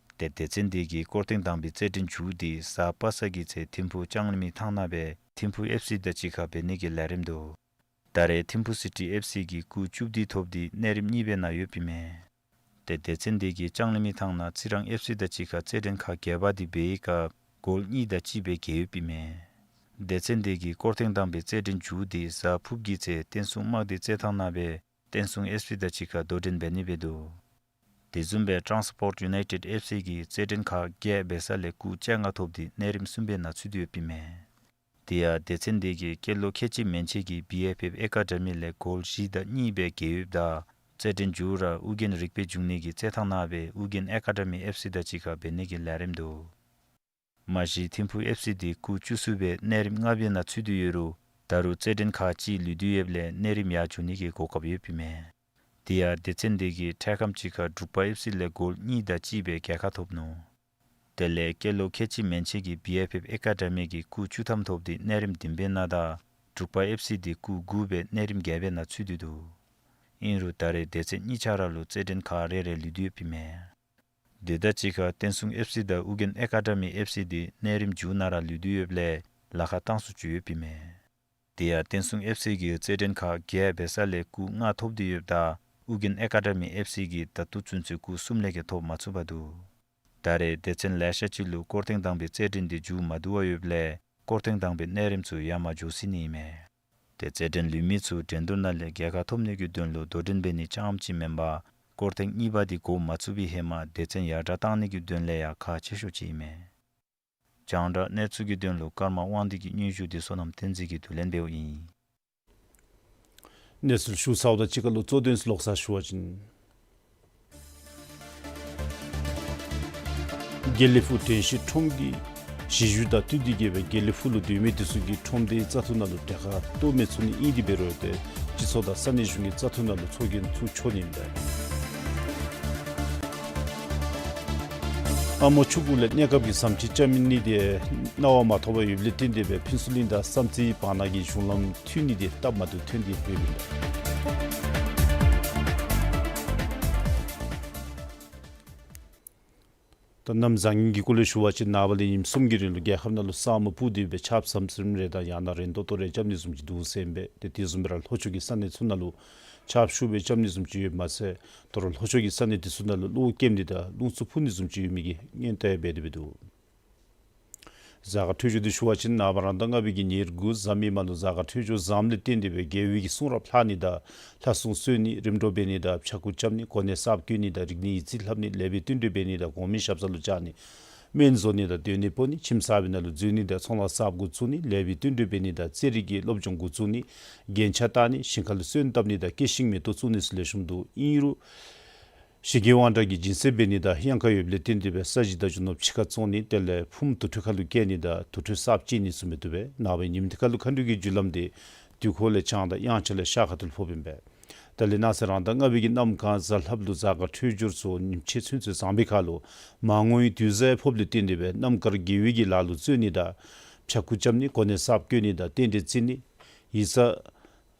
ཏེ་སྡེ་ཚན་དེ་གིས་སྐོར་ཐེངས་དང་པའི་རྩེད་འགྲན་མཇུག་དེ་གཟའ་པ་སངས་ཀྱི་ཚེ་ཐིམ་ཕུ་ལྕང་གླིང་མི་ཐང་ནང་སྦེ་ཐིམ་ཕུ་ཨེཕ་སི་དང་གཅིག་ཁར་འབད་ནི་གི་ལས་རིམ་འདུག། ད་རེས་ཐིམ་ཕུ་སི་ཊི་ཨེཕ་སི་གིས་སྐུགས་བཅུ་བདུན་ཐོབ་སྟེ་གནས་རིམ་གཉིས་པའི་ནང་ཡོདཔ་ཨིན་མས། ཏེ་སྡེ་ཚན་དེ་གིས་ལྕང་གླིང་མི་ཐང་ནང་རྩི་རང་ཨེཕ་སི་དང་གཅིག་ཁར་རྩེད་འགྲན་ཁག་བརྒྱད་པ་དེ་འབད་བའི་སྐབས་གོལ་གཉིས་དང་གཅིག་སྦེ་རྒྱལ་ཡོདཔ་ཨིན་མས། སྡེ་ཚན་དེ་གིས་སྐོར་ཐེངས་དང་པའི་རྩེད་འགྲན་མཇུག་དེ་གཟའ་ཕུརཔ་གི་ཚེ་བསྟན་སྲུང་དམག་སྡེ་རྩེད་ཐང་ནང་སྦེ་བསྟན་སྲུང་ཨེཕ་སི་དང་གཅིག་ཁར་དོ་འགྲན་འབད་ནི་སྦེ་འདུག། དེ་བཟུམ་སྦེ་ཊཱན་སི་པོརཊ་ཡུ་ནའི་ཊེཌ་ཨེཕ་སི་གིས་རྩེད་འགྲན་ཁག་བརྒྱད་འབད་ས་ལས་སྐུགས་བཅོ་ལྔ་ཐོབ་སྟེ་གནས་རིམ་གསུམ་པའི་ནང་ཚུད་དེ་ཡོདཔ་ཨིན་མས། དེ་ཡང་སྡེ་ཚན་དེ་གིས་སྐྱེས་ལོ་ཁལ་གཅིག་མན་ཆད་ཀྱི་བི་ཨེཕ་ཨེཕ་ཨེ་ཀ་ཌ་མི་ལས་གོལ་བཞི་དང་གཉིས་སྦེ་རྒྱལ་ཡོདཔ་ད་རྩེད་འགྲན་མཇུག་ར་ཨོ་རྒྱན་རིག་པའི་འབྱུང་གནས་ཀྱི་རྩེད་ཐང་ནང་སྦེ་ཨོ་རྒྱན་ཨེ་ཀ་ཌ་མི་ཨེཕ་སི་དང་གཅིག་ཁར་འབད་ནི་གི་ལས་རིམ་འདུག། མ་གཞི་ཐིམ་ཕུ་ཨེཕ་སི་དེ་སྐུགས་བཅུ་གསུམ་སྦེ་གནས་རིམ་ལྔ་པའི་ནང་ཚུད་དེ་ཡོད་རུང་ད་རུང་རྩེད་འགྲན་ཁག་གཅིག་ལུས་ཏེ་ཡོདཔ་ལས་གནས་རིམ་ཡར་འགྱོ་ནི་གི་གོ་སྐབས་ཡོདཔ་ཨིན་མས། དེ་ཡང་སྡེ་ཚན་དེ་གིས་འཕྲལ་ཁམས་ཅིག་ཁར་འབྲུག་པ་ཨེཕ་སི་ལས་གོལ་གཉིས་དང་གཅིག་སྦེ་རྒྱལ་ཁ་ཐོབ་ནུག། དེ་ལས་སྐྱེས་ལོ་ཁལ་གཅིག་མན་ཆད་ཀྱི་བི་ཨེཕ་ཨེཕ་ཨེ་ཀ་ཌ་མི་གིས་སྐུགས་བཅུ་ཐམ་ཐོབ་སྟེ་གནས་རིམ་བདུན་པའི་ནང་དང་འབྲུག་པ་ཨེཕ་སི་དེ་སྐུགས་དགུ་སྦེ་གནས་རིམ་བརྒྱད་པའི་ནང་ཚུད་དེ་འདུག། ཨིན་རུང་ད་རེས་སྡེ་ཚན་གཉིས་ཆ་ར་ལུ་རྩེད་འགྲན་ཁག་རེ་རེ་ལུས་ཏེ་ཡོདཔ་ཨིན་མས། དེ་དང་གཅིག་ཁར་བསྟན་སྲུང་ཨེཕ་སི་དང་ཨོ་རྒྱན་ཨེ་ཀ་ཌ་མི་ཨེཕ་སི་དེ་གནས་རིམ་མཇུག་ནང་ར་ལུས་ཏེ་ཡོདཔ་ལས་ལཱ་ཁག་གཏང་ཚུགས་ཚུགས་ཡོདཔ་ཨིན་མས། དེ་ཡང་བསྟན་སྲུང་ཨེཕ་སི་གིས་རྩེད་འགྲན་ཁག་བརྒྱད་འབད་ས་ལས་སྐུགས་ལྔ་ཐོབ་སྟེ་ཡོདཔ་ད་ཨོ་རྒྱན་ཨེ་ཀ་ཌ་མི་ཨེཕ་སི་གིས་ད་ལྟོ་ཚུན་ཚོད་སྐུགས་གསུམ་ལས་བརྒལ་ཐོབ་མ་ཚུགས་པར་འདུག། ད་རེས་སྡེ་ཚན་ལེ་ཤ་ཅིག་ལུ་སྐོར་ཐེངས་དང་པའི་རྩེད་འགྲན་དེ་མཇུག་མ་བསྡུ་བར་ཡོདཔ་ལས་སྐོར་ཐེངས་དང་པའི་གནས་རིམ་ཚུ་ཡར་མར་འགྱོ་སྲིད་ནི་ཨིན་མས། ཏེ་རྩེད་འགྲན་ལུས་མི་ཚུ་འགྲན་བསྡུར་ནང་ལས་རྒྱལ་ཁ་ཐོབ་ནི་གི་དོན་ལུ་དོ་འགྲན་འབད་ནི་རྐྱངམ་ཅིག་མེན་པར་སྐོར་ཐེངས་གཉིས་པ་དེ་འགོ་མ་བཙུགས་པའི་ཧེ་མ་སྡེ་ཚན་ཡར་དྲག་གཏང་ནི་གི་དོན་ལས་ཡང་ཁག་ཆེ་ཤོས་ཅིག་ཨིན་མས། རྒྱང་བསྒྲགས་གནས་ཚུལ་གྱི་དོན་ལུ་ཀརྨ་དབང་འདུས་ཀྱི་སྙན་ཞུ་དེ་བསོད་ནམས་བསྟན་འཛིན་གྱིས་བསྡུ་ལེན་འབདཝ་ཨིན། གནས་ཚུལ་ཞུ་ཚརཝ་དང་གཅིག་ཁར་ལུ་གཙོ་དོན་ཚུ་ལོག་ས་ཞུ་བ་ཅིན། དགེ་ལེགས་ཕུག་དྲན་ཤེས་ཁྲོམ་གྱི་གཞི་བཞུགས་དང་བསྟུན་ཏེ་གིས་སྦེ་དགེ་ལེགས་ཕུག་ལུ་སྡོད་མི་དེ་ཚུ་གིས་ཁྲོམ་སྡེའི་བཙག་འཐུ་ནང་ལུ་གྲལ་ཁར་གཏོགས་མི་ཚུགས་ནི་ཨིན། དེ་འབད་རུང་ཏེ་སྤྱི་ཚོགས་དང་ས་གནས་གཞུང་གི་བཙག་འཐུ་ནང་ལུ་ཚོགས་རྒྱན་ཚུ་འཁྱོལ་ནི་ཨིན་པས། ཨ་མོ་ཆུང་ཀུ་ལས་གནས་སྐབས་ཀྱི་ཟམ་ཆེན་རྐྱབ་ནི་དེ་གནང་བ་མ་ཐོབ་པར་ཡོདཔ་ལས་བརྟེན་ཏེ་སྦེ་ཕུན་ཚོགས་གླིང་དང་བསམ་རྩེའི་བར་ན་གི་གཞུང་ལམ་མཐུད་ནི་དེ་སྟབས་མ་བདེཝ་ཐོན་ཏེ་ཡོདཔ་ཨིན་པས། ད་གནམ་བཟང་ངན་གྱི་སྐོར་ལས་ཞུ་བ་ཅིན་ནངས་པ་ལས་ཉིནམ་གསུམ་གྱི་རིང་ལུ་རྒྱལ་ཁབ་ནང་ལུ་ས་སྨུག་སྤུབས་ཏེ་སྦེ་ཆརཔ་ཟམ་ཟིམ་རེ་དང་ཡང་ན་རན་ཏོག་ཏོ་རེ་རྐྱབ་ནི་བཟུམ་ཅིག་འདུག་ཟེར་ཨིན་པས། ཏེ་དེ་བཟུམ་སྦེ་ར་ལྷོ་ཕྱོགས་ཀྱི་ས་གནས་ཚུ་ནང་ལུ་ཆརཔ་ཤུགས་སྦེ་རྐྱབ་ནི་བཟུམ་ཅིག་ཡོདཔ་མ་ཚད་ད་རུང་ལྷོ་ཕྱོགས་ཀྱི་ས་གནས་དེ་ཚུ་ནང་ལུ་གློག་སྐྱེམས་ནི་དང་རླུང་འཚུབ་འཕུ་ནི་བཟུམ་ཅིག་ཡོད་མི་གི་སྔོན་བརྡ་ཡང་འབད་དེ་སྦེ་འདུག། གཟའ་སྐར་འཕྲོད་སྦྱོར་དེ་ཞུ་བ་ཅིན་ནངས་པ་རང་ཟླ་ལྔ་པའི་གི་ཉེར་དགུ་གཟའ་མིག་དམར་ལུ་གཟའ་སྐར་འཕྲོད་སྦྱོར་བཟངམ་ལས་བརྟེན་ཏེ་སྦེ་དགེ་བའི་གི་གསུང་རབ་ལྷག་ནི་དང་ལྷ་སྲུང་གསོལ་ནི་རིམ་གྲོ་འབད་ནི་དང་ཕྱྭ་འགུགས་རྐྱབ་ནི་གོ་གནས་གསརཔ་བསྐོ་ནི་དང་རིག་གནས་ཡིག་རྩིས་ལྷབ་ནི་ལེགས་པའི་བསྟུན་གྲོས་འབད་ནི་དང་གོང་མའི་ཞབས་ས་ལུ་བཅར་ནི་སྨན་བཟོ་ནི་དང་སྡོད་གནས་སྤོ་ནི་ཁྱིམ་གསར་པའི་ནང་ལུ་འཛུལ་ནི་དང་ཚོང་ལཱ་གསརཔ་འགོ་བཙུགས་ནི་ལེགས་པའི་བསྟུན་གྲོས་འབད་ནི་དང་རྩེད་རིགས་ཀྱི་སློབ་སྦྱོང་འགོ་བཙུགས་ནི་རྒྱན་ཆ་བཏགས་ནི་ཞིང་ཁ་ལུ་སོན་བཏབ་ནི་དང་སྐྱེད་ཤིང་མེ་ཏོག་བཙུགས་ནི་ཚུ་ལེགས་ཤོམ་འདུག། ཨིན་རུང་གཞི་རྒྱུ་དབང་དྲག་གི་སྦྱིན་སྲེག་འབད་ནི་དང་གཡང་ཁ་ཡོདཔ་ལས་བརྟེན་ཏེ་སྦེ་ས་གཞི་དང་རྒྱུ་ནོར་ཕྱི་ཁར་བཙོང་ནི་དེ་ལས་ཕུངམ་དུར་ཁྲོད་ཁར་ལུ་བསྐྱལ་ནི་དང་དུར་ཁྲོད་གསརཔ་བཅད་ནི་ཚུ་མི་བཏུབ་པས། ནངས་པའི་ཉིནམ་དེ་ཁར་ལུ་མཁའ་འགྲོ་གི་རྒྱུ་ལམ་དེ་དུས་འཁོར་ལས་བྱང་དང་དབྱངས་འཆར་ལས་ཤར་ཁ་ཐུག་ལུ་ཕོགཔ་ཨིན་པས། དེ་ལས་གནངས་ཚེ་རང་ཟླ་ལྔ་པའི་གི་གནམ་གང་གཟའ་ལྷགཔ་ལུ་གཟའ་སྐར་འཕྲོད་སྦྱོར་ཚུ་ཉིནམ་ཕྱེད་ཚུན་ཚོད་བཟང་པའི་ཁར་ལུ་མར་ངོའི་དུས་གཟའ་ཕོགཔ་ལས་བརྟེན་ཏེ་སྦེ་རྣམ་དཀར་དགེ་བའི་གི་ལཱ་ལུ་བརྩོན་ནི་དང་ཕྱྭ་འགུགས་རྐྱབ་ནི་གོ་གནས་གསརཔ་བསྐོ་ནི་དང་རྟེན་འབྲེལ་བརྩི་ནི་ཡིག་ཚང་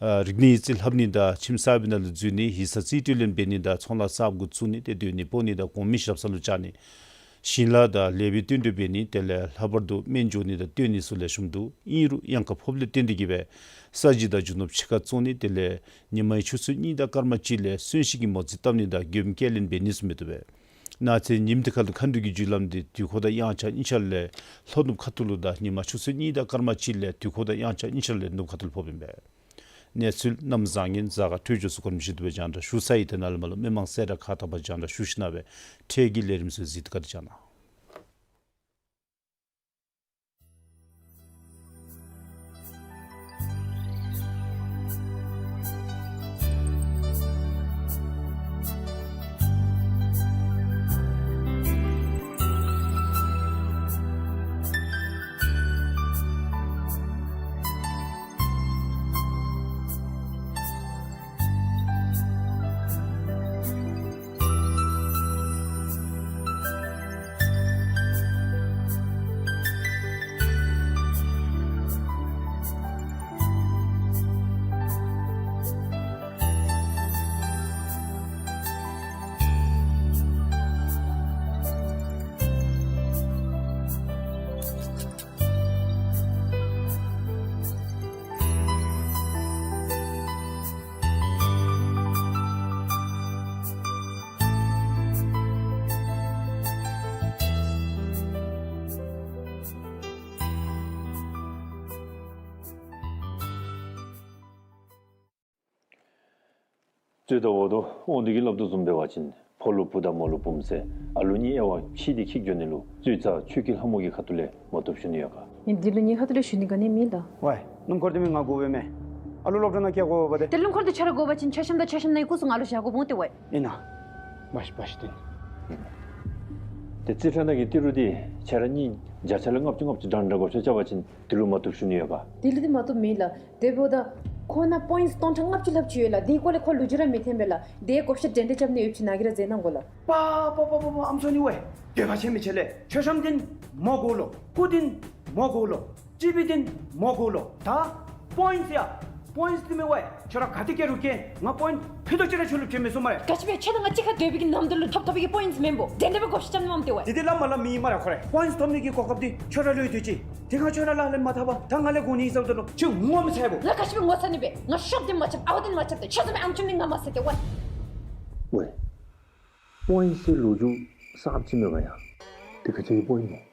ཨ་རིག་གནས་ཡིག་རྩིས་ལྷབ་ནི་དང་ཁྱིམ་གསར་པའི་ནང་ལུ་འཛུལ་ནི་ཡིག་ཚང་རྩིས་སྤྲོད་ལེན་འབད་ནི་དང་ཚོང་ལཱ་གསརཔ་འགོ་བཙུགས་ནི་དེ་སྡོད་གནས་སྤོ་ནི་དང་གོང་མའི་ཞབས་ས་ལུ་བཅར་ནི་ཞིང་ལཱ་དང་ལེགས་པའི་བསྟུན་གྲོས་འབད་ནི་དེ་ལས་ལྷག་པར་དུ་སྨན་སྦྱོར་ནི་དང་བསྟེན་ནི་ཚུ་ལེགས་ཤོམ་འདུག། ཨིན་རུང་གཡང་ཁ་ཕོགཔ་ལས་བརྟེན་ཏེ་གིས་སྦེ་ས་གཞི་དང་རྒྱུ་ནོར་ཕྱི་ཁར་བཙོང་ནི་དེ་ལས་ཉི་མའི་ཆུ་ཚོད་གཉིས་དང་སྐར་མ་གཅིག་ལས་གསོན་གཤིན་གྱི་མོ་རྩིས་བཏབ་ནི་དང་མགྱོནམ་སྐྱེལ་ལེན་འབད་ནི་ཚུ་མི་བཏུབ་པས། གནངས་ཚེ་ཉིནམ་དེ་ཁར་ལུ་མཁའ་འགྲོ་གི་རྒྱུ་ལམ་དེ་དུས་འཁོར་དང་དབྱངས་འཆར་གཉིས་ཆ་ལས་ལྷོ་ནུབ་ཁ་ཐུག་ལུ་དང་ཉི་མ་ཆུ་ཚོད་གཉིས་དང་སྐར་མ་གཅིག་ལས་དུས་འཁོར་དང་དབྱངས་འཆར་གཉིས་ཆ་ལས་ནུབ་ཁ་ཐུག་ལུ་ཕོགཔ་ཨིན་པས། གནས་ཚུལ་གནམ་བཟང་ངན་གཟའ་སྐར་འཕྲོད་སྦྱོར་ཚུ་གོ་རིམ་བཞིན་དུ་སྦེ་རྒྱང་བསྒྲགས་ཞུ་ཚར་ཡི། དེ་ནང་ལས་མར་ལུ་མི་མང་གསལ་བསྒྲགས་ཁག་དང་པར་རྒྱང་བསྒྲགས་ཞུ་ཞིནམ་སྦེ་འཕྲལ་གྱི་ལས་རིམ་ཚུ་གཟིགས་ཏེ་བཀའ་དྲིན་བསྐྱང་གནང་། རྩོད་ཟླ་འོག་ཏུ་དབང་འདུས་ཀྱི་བསླབ་དོ་བཟུམ་འབད་བ་ཅིན་ཕོ་ལུ་བུ་དང་མོ་ལུ་བུམོ་ཟེར་ཨ་ལུ་གཉིས་དབྱེ་བ་ཕྱེ་སྟེ་འཁྱིད་འགྱོ་ནི་ལུ་རྩོད་ཟླ་ཆོས་ཀྱི་ལྷ་མོ་གི་ཁ་ཐུག་ལས་མ་བཏུབ་ཞུ་ནི་ཡོད་ག། ཨིན་དེ་ལུ་ངེའི་ཁ་ཐུག་ལས་ཞུ་ནི་ག་ནི་མེད་ལགས། ཝའི་སྣུམ་འཁོར་འདི་མི་ང་དགོ་པས་མས། ཨ་ལུ་སློབ་གྲྭ་ནང་བསྐྱལ་དགོ་པས་ཏེ། ཏེ་སྣུམ་འཁོར་འདི་ཁྱོད་ར་དགོ་པ་ཅིན་མཆོད་བཤམ་དང་མཆོད་བཤམ་ནང་གི་སྐུ་གཟུགས་ང་ལུ་བཞག་དགོ་འོང་ཏེ་ཝའི། ཨིན་ན། བཞག་བཞག་ཏེ། ཏེ་རྩིས་ཁྲ་ནང་གི་ཏི་རུ་འདི་ཁྱོད་ར་གཉིས་བརྒྱ་ཆ་ལས་ལྔ་བཅུ་ལྔ་བཅུ་འདྲ་འདྲ་བགོ་བཤའ་རྐྱབ་པ་ཅིན་དེ་ལུ་མ་བཏུབ་ཞུ་ནི་ཡོད་ག། དེ་ལུ་འདི་མ་བཏུབ་མེད་ལགས། དེ་འབདཝ་ད་ཁོ་ན་པོའིནཊསི་སྟོང་ཕྲག་ལྔ་བཅུ་ལྷགཔ་ཅིག་ཡོད་ལགས། དེའི་སྐོར་ལས་ཁོ་ལོ་རྒྱུས་ར་མི་འཐོན་པས་ལགས། དེ་བགོ་བཤའ་འདྲན་འདྲ་རྐྱབ་ནི་ཡོད་པ་ཅིན་ནཱ་གིས་ར་མཛད་གནང་དགོ་ལགས། པ་པ་པ་པ་པ་ཨམ་སྲུ་ནི་ཝའི། འདོད་པ་ཆེན་མི་ཆེ་ལགས། མཆོད་བཤམ་འདི་མོ་དགོ་ལོ། སྐུ་འདི་མོ་དགོ་ལོ། སྤྱི་པི་འདི་མོ་དགོ་ལོ། ད་པོའིནཊསི་ཡ། པོའིནཊསི་འདི་མེད་ཝའི། ཁྱོད་ར་ག་ཏེ་བསྐྱལ་རུང་བསྐྱལ། ང་པོའིནཊསི་ཕུད་རྡོག་ཅིག་ར་ཁྱོད་ལུ་བྱིན་མི་ཚུགས་སྨ་རེ། ག་ཅི་སྦེ་ཁྱོད་དང་ང་གཅིག་ཁར་སྡོད་པའི་གི་ནམ་དུས་ལུ་ཐོབ་ཐོབ་པའི་གི་པོའིནཊསི་མེན་པོ། དེ་འདྲ་སྦེ་བགོ་བཤའ་རྐྱབ་ནི་མས་ཏེ་ཝའི། དེ་འདི་སླབ་མ་སླབ་མི་ཨིན་སྨ་རེ་ཁོ་ར། པོའིནཊསི་ཐོབ་ནི་གི་གོ་སྐབས་འདི་ཁྱོད་ར་ལུ་ཡོད་དེ་ཅིག། དེ་ཁར་ཁྱོད་ར་ལག་ལེན་མ་འཐབ་པར་ད་ང་ལས་དགོ་ནི་ཨིན་ཟེརཝ་ད་ལུ་ཁྱོད་ངོ་མི་ཚ་བས་པོ། ང་ག་ཅི་སྦེ་ངོ་ཚ་ནི་སྦེ། ང་ཤོབ་འདི་མ་རྐྱབ། ཨ་ཝ་འདི་མ་རྐྱབ་ཏེ། ཁྱོད་བཟུམ་མའི་ཨམ་ཆུང་འདི་ང་མ་ཟེར་ཏེ་ཝའི། ཝའི། པོའིནཊསི་ལོ་རྒྱུས་གསརཔ་ཅིག་མས་ག་ཡ། དེ་ག་ཅི་གི་པོའིནཊསི་སྨོ།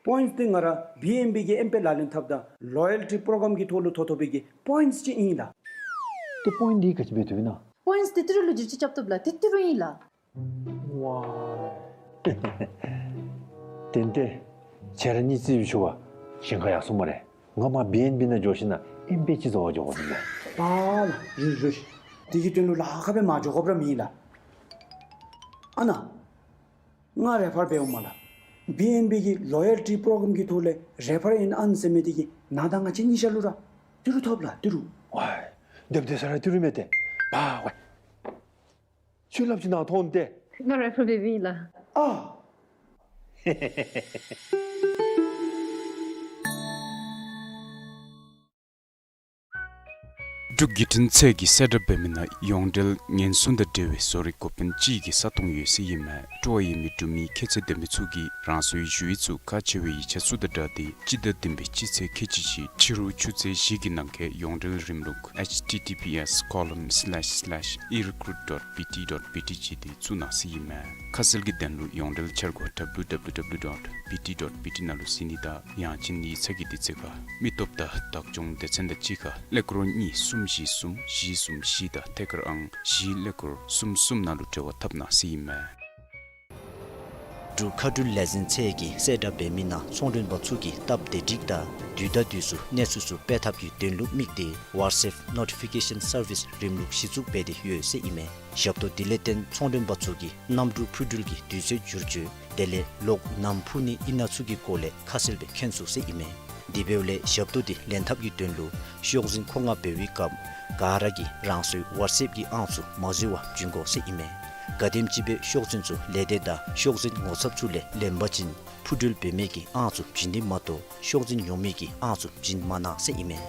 པོའིནཊསི་འདི་ང་ར་བི་ཨེན་བི་གི་ཨེམ་པེ་ལག་ལེན་འཐབ་ད་ལོ་ཡལ་ཊི་པྲོ་གརམ་གི་ཐོག་ལུ་ཐོབ་ཐོབ་པའི་གི་པོའིནཊསི་ཅིག་ཨིན་ལགས། ཏེ་པོའིནཊསི་འདི་ག་ཅི་འབད་བཏུབ་ཨིན་ན། པོའིནཊསི་འདི་ཏི་རུ་ལུ་བསྒྱུར་བཅོས་རྐྱབ་བཏུབ་ལགས། ཏེ་ཏི་རུ་ཨིན་ལགས། ཝའི། ཏན་ཏན་ཁྱེད་ར་གཉིས་རྩིས་ཞུ་བར་ཞིང་ཁར་ཡར་སོང་སྨ་རེ། ང་མར་བི་ཨེན་བི་ནང་འགྱོ་ཞིནམ་ལས་ཨེམ་པེ་ཅིག་བཟོ་བར་འགྱོ་དགོ་ནི་ལགས། པཱ་ལགས། རུང་རུང་། དེ་གི་དོན་ལུ་ལཱ་ཁག་སྦེ་མ་འགྱོ་དགོཔ་ར་མེད་ལགས། ཨ་ནཱ་ང་རེ་ཕར་འབདཝ་མས་ལགས། བི་ཨེན་བི་གི་ལོ་ཡལ་ཊི་པྲོ་གརམ་གི་ཐོག་ལས་རེ་ཕར་ཨིན་ཨན་ཟེར་མི་དེ་གིས་ནཱ་དང་ང་བཅས་གཉིས་ཆ་ལུ་ར་ཏི་རུ་ཐོབ་ལགས། ཏི་རུ། ཝའི། སྡོདཔ་སྡོད་ས་ར་ཏི་རུ་མས་ཏེ། པཱ་ཝའི། ཁྱོད་སླབ་ཅིག་ནཱ་ཐོན་ཏེ། ང་རེ་ཕར་འབད་བའི་ལགས། ཨ། འབྲུག་བརྒྱུད་འཕྲིན་ཚད་ཀྱིས་གསལ་བསྒྲགས་འབད་མི་ནང་ཡོངས་འབྲེལ་ཉེན་སྲུང་དང་འབྲེལ་བའི་བཟོ་རིག་འགོ་དཔོན་ཅིག་གི་ས་སྟོང་ཡོད་ཟེར་ཨིན་མས། སྤྲོ་བ་ཡོད་མི་འབྲུག་མི་ཁྱད་ཚད་ལྡན་པ་ཚུ་གིས་རང་སོའི་ཞུ་ཡིག་ཚུ་ཁག་ཆེ་བའི་ཡིག་ཆ་ཚུ་དང་སྦྲགས་ཏེ་སྤྱི་ཟླ་བདུན་པའི་སྤྱི་ཚེས་ཁལ་གཅིག་གི་ཕྱི་རུ་ཆུ་ཚོད་བཞི་གི་ནང་འཁོད་ཡོངས་འབྲེལ་རིམ་ལུགས་H T T P S colon slash slash e recruit dot B T dot B T བྱས་ཏེ་བཙུགས་གནང་ཟེར་ཨིན་མས། ཁ་གསལ་གྱི་དོན་ལུ་ཡོངས་འབྲེལ་འཆར་སྒོ་W W W dot B T dot B T ནང་ལུ་གཟིགས་ནི་དང་ཡང་ཅིན་ཡིག་ཚང་གི་དུས་ཚོད་ཁར་མི་སྟོབས་དང་བདག་སྐྱོང་སྡེ་ཚན་དང་གཅིག་ཁར་ཀླད་ཀོར་གཉིས་གསུམ་བཞི་གསུམ་བཞི་གསུམ་བཞི་དང་ཐད་ཀར་ཨང་བཞི་ཀླད་ཀོར་གསུམ་གསུམ་ནང་ལུ་འབྲེལ་བ་འཐབ་གནང་ཟེར་ཨིན་མས། འབྲུག་མཁའ་འགྲུལ་ལས་འཛིན་ཚད་ཀྱིས་གསལ་བསྒྲགས་འབད་མི་ནང་ཚོང་མགྲོན་པ་ཚུ་གིས་སྟབས་བདེ་སྒྲིག་དང་དུས་དང་དུས་སུ་གནས་ཚུལ་ཚུ་སྤེལ་ཐབས་ཀྱི་དོན་ལུ་དམིགས་ཏེ་WhatsApp notification service རིམ་ལུགས་གཞི་བཙུགས་འབད་དེ་ཡོད་ཟེར་ཨིན་མས། ཞབས་ཏོག་འདི་ལས་བརྟེན་ཚོང་མགྲོན་པ་ཚུ་གིས་གནམ་གྲུ་འཕུར་འགྲུལ་གྱི་དུས་ཚོད་བསྒྱུར་བཅོས་དེ་ལས་གློག་ནམ་འཕུར་ནི་ཨིན་ན་ཚུ་གི་སྐོར་ལས་ཁ་གསལ་སྦེ་མཁྱེན་ཚུགས་ཟེར་ཨིན་མས། དེ་འབདཝ་ལས་ཞབས་ཏོག་འདི་ལེན་ཐབས་ཀྱི་དོན་ལུ་ཤོག་འཛིན་མཁོ་མངགས་འབད་བའི་སྐབས་ག་ར་གིས་རང་སོའི་WhatsApp གི་ཨང་ཚུ་མ་འཛོལ་བར་བྱིན་དགོ་ཟེར་ཨིན་མས། ག་དེམ་ཅིག་སྦེ་ཤོག་འཛིན་ཚུ་ལས་སྡེ་དང་ཤོག་འཛིན་ངོ་ཚབ་ཚུ་ལས་ལེན་པ་ཅིན་འཕུར་འགྲུལ་འབད་མི་གི་ཨང་ཚུ་བྱིན་ནི་མ་གཏོགས་ཤོག་འཛིན་ཡོད་མི་གི་ཨང་ཚུ་བྱིན་མ་གནང་ཟེར་ཨིན་མས།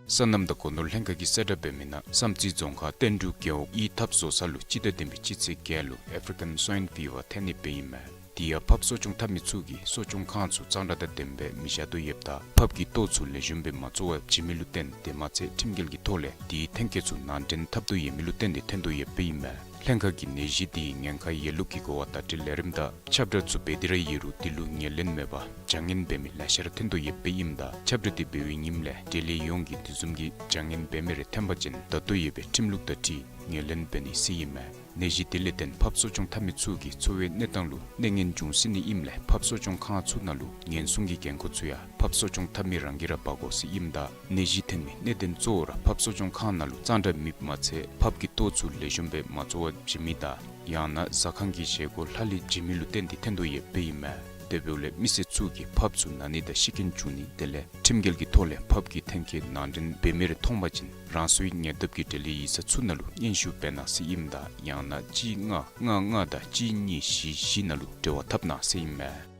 སོ་ནམ་དང་སྒོ་ནོར་ལྷན་ཁག་གིས་གསལ་བསྒྲགས་འབད་མི་ནང་བསམ་རྩེ་རྫོང་ཁག་བསྟན་འབྲུག་རྒེད་འོག་གི་འཐབ་བཟོ་ས་ལུ་སྤྱི་ཟླ་བདུན་པའི་སྤྱི་ཚེས་བརྒྱད་ལུ་African Swine Fever ཐོན་ནི་སྦེ་ཨིན་མས། དེ་ཡང་ཕགཔ་གསོ་སྐྱོང་འཐབ་མི་ཚུ་གིས་གསོ་སྐྱོང་ཁང་ཚུ་གཙང་སྦྲ་དང་ལྡནམ་སྦེ་མི་བཞག་དོ་ཡོདཔ་ད་ཕགཔ་གི་ལྟོ་ཚུ་ལེགས་ཤོམ་སྦེ་མ་བཙོ་བར་བྱིན་མི་ལུ་བརྟེན་དེ་མ་ཚད་ཁྲིམས་འགལ་གྱི་ཐོག་ལས་དེའི་ཐོན་སྐྱེད་ཚུ་ནང་འདྲེན་འཐབ་དོ་ཡོད་མི་ལུ་བརྟེན་ཏེ་ཐོན་དོ་ཡོདཔ་ཨིན་མས། ལྷན་ཁག་གིས་ནད་གཞི་དེའི་ཉེན་ཁ་ཡོད་ལུགས་ཀྱི་གོ་བ་བརྡ་སྤྲོད་ལས་རིམ་དང་ཁྱབ་བསྒྲགས་ཚུ་འབད་དེ་ར་ཡོད་རུང་དེ་ལུ་ངོས་ལེན་མེད་པར་བྱ་ངན་འབད་མི་ལེ་ཤ་ར་ཐོན་དོ་ཡོདཔ་ཨིནམ་ད་ཁྱབ་བསྒྲགས་དེ་འབད་བའི་ཉིནམ་ལས་འབྲེལ་ཡོད་ཡོངས་ཀྱིས་དེ་བཟུམ་གྱི་བྱ་ངན་འབད་མི་རེ་ཐོན་པ་ཅིན་ད་ལྟོ་ཡོད་པའི་ཁྲིམས་ལུགས་དང་འཁྲིལ་ངོས་ལེན་འབད་ནི་ཟེར་ཨིན་མས། ནད་གཞི་དེ་ལས་བརྟེན་ཕགཔ་གསོ་སྐྱོང་འཐབ་མི་ཚུ་གི་འཚོ་བའི་གནས་སྟངས་ལུ་གནོད་ངན་འབྱུང་སྲིད་ནི་ཨིནམ་ལས་ཕགཔ་གསོ་སྐྱོང་ཁང་ཚུ་ནང་ལུ་ཉེན་སྲུང་གི་འགན་ཁུར་ཚུ་ཡང་ཕགཔ་གསོ་སྐྱོང་འཐབ་མི་རང་གིས་ར་འབག་དགོ་ཟེར་ཨིནམ་ད་ནད་གཞི་ཐོན་མི་གནད་དོན་གཙོ་བོ་ར་ཕགཔ་གསོ་སྐྱོང་ཁང་ནང་ལུ་གཙང་སྦྲ་མེདཔ་མ་ཚད་ཕགཔ་གི་ལྟོ་ཚུ་ལེགས་ཤོམ་སྦེ་མ་བཙོ་བར་བྱིན་མི་དང་ཡང་ན་ཟ་ཁང་གི་བཞེས་སྒོ་ལྷག་ལུས་བྱིན་མི་ལུ་བརྟེན་ཏེ་ཐོན་དོ་ཡོདཔ་ཨིན་མས། དེ་འབདཝ་ལས་མི་སེར་ཚུ་གིས་ཕགཔ་ཚུ་ན་ནི་དང་ཤི་རྐྱེན་བྱུང་ནི་དེ་ལས་ཁྲིམས་འགལ་གྱི་ཐོག་ལས་ཕགཔ་གི་ཐོན་སྐྱེད་ནང་འདྲེན་འབད་མི་རེ་མཐོང་པ་ཅིན་རང་སོའི་ཉེ་འདབས་ཀྱི་འབྲེལ་ཡོད་ཡིག་ཚང་ཚུ་ནང་ལུ་སྙན་ཞུ་འབད་གནང་ཟེར་ཨིནམ་ད་ཡང་ན་གཅིག་ལྔ་ལྔ་ལྔ་དང་གཅིག་གཉིས་བཞི་བཞི་ནང་ལུ་འབྲེལ་བ་འཐབ་གནང་ཟེར་ཨིན་མས།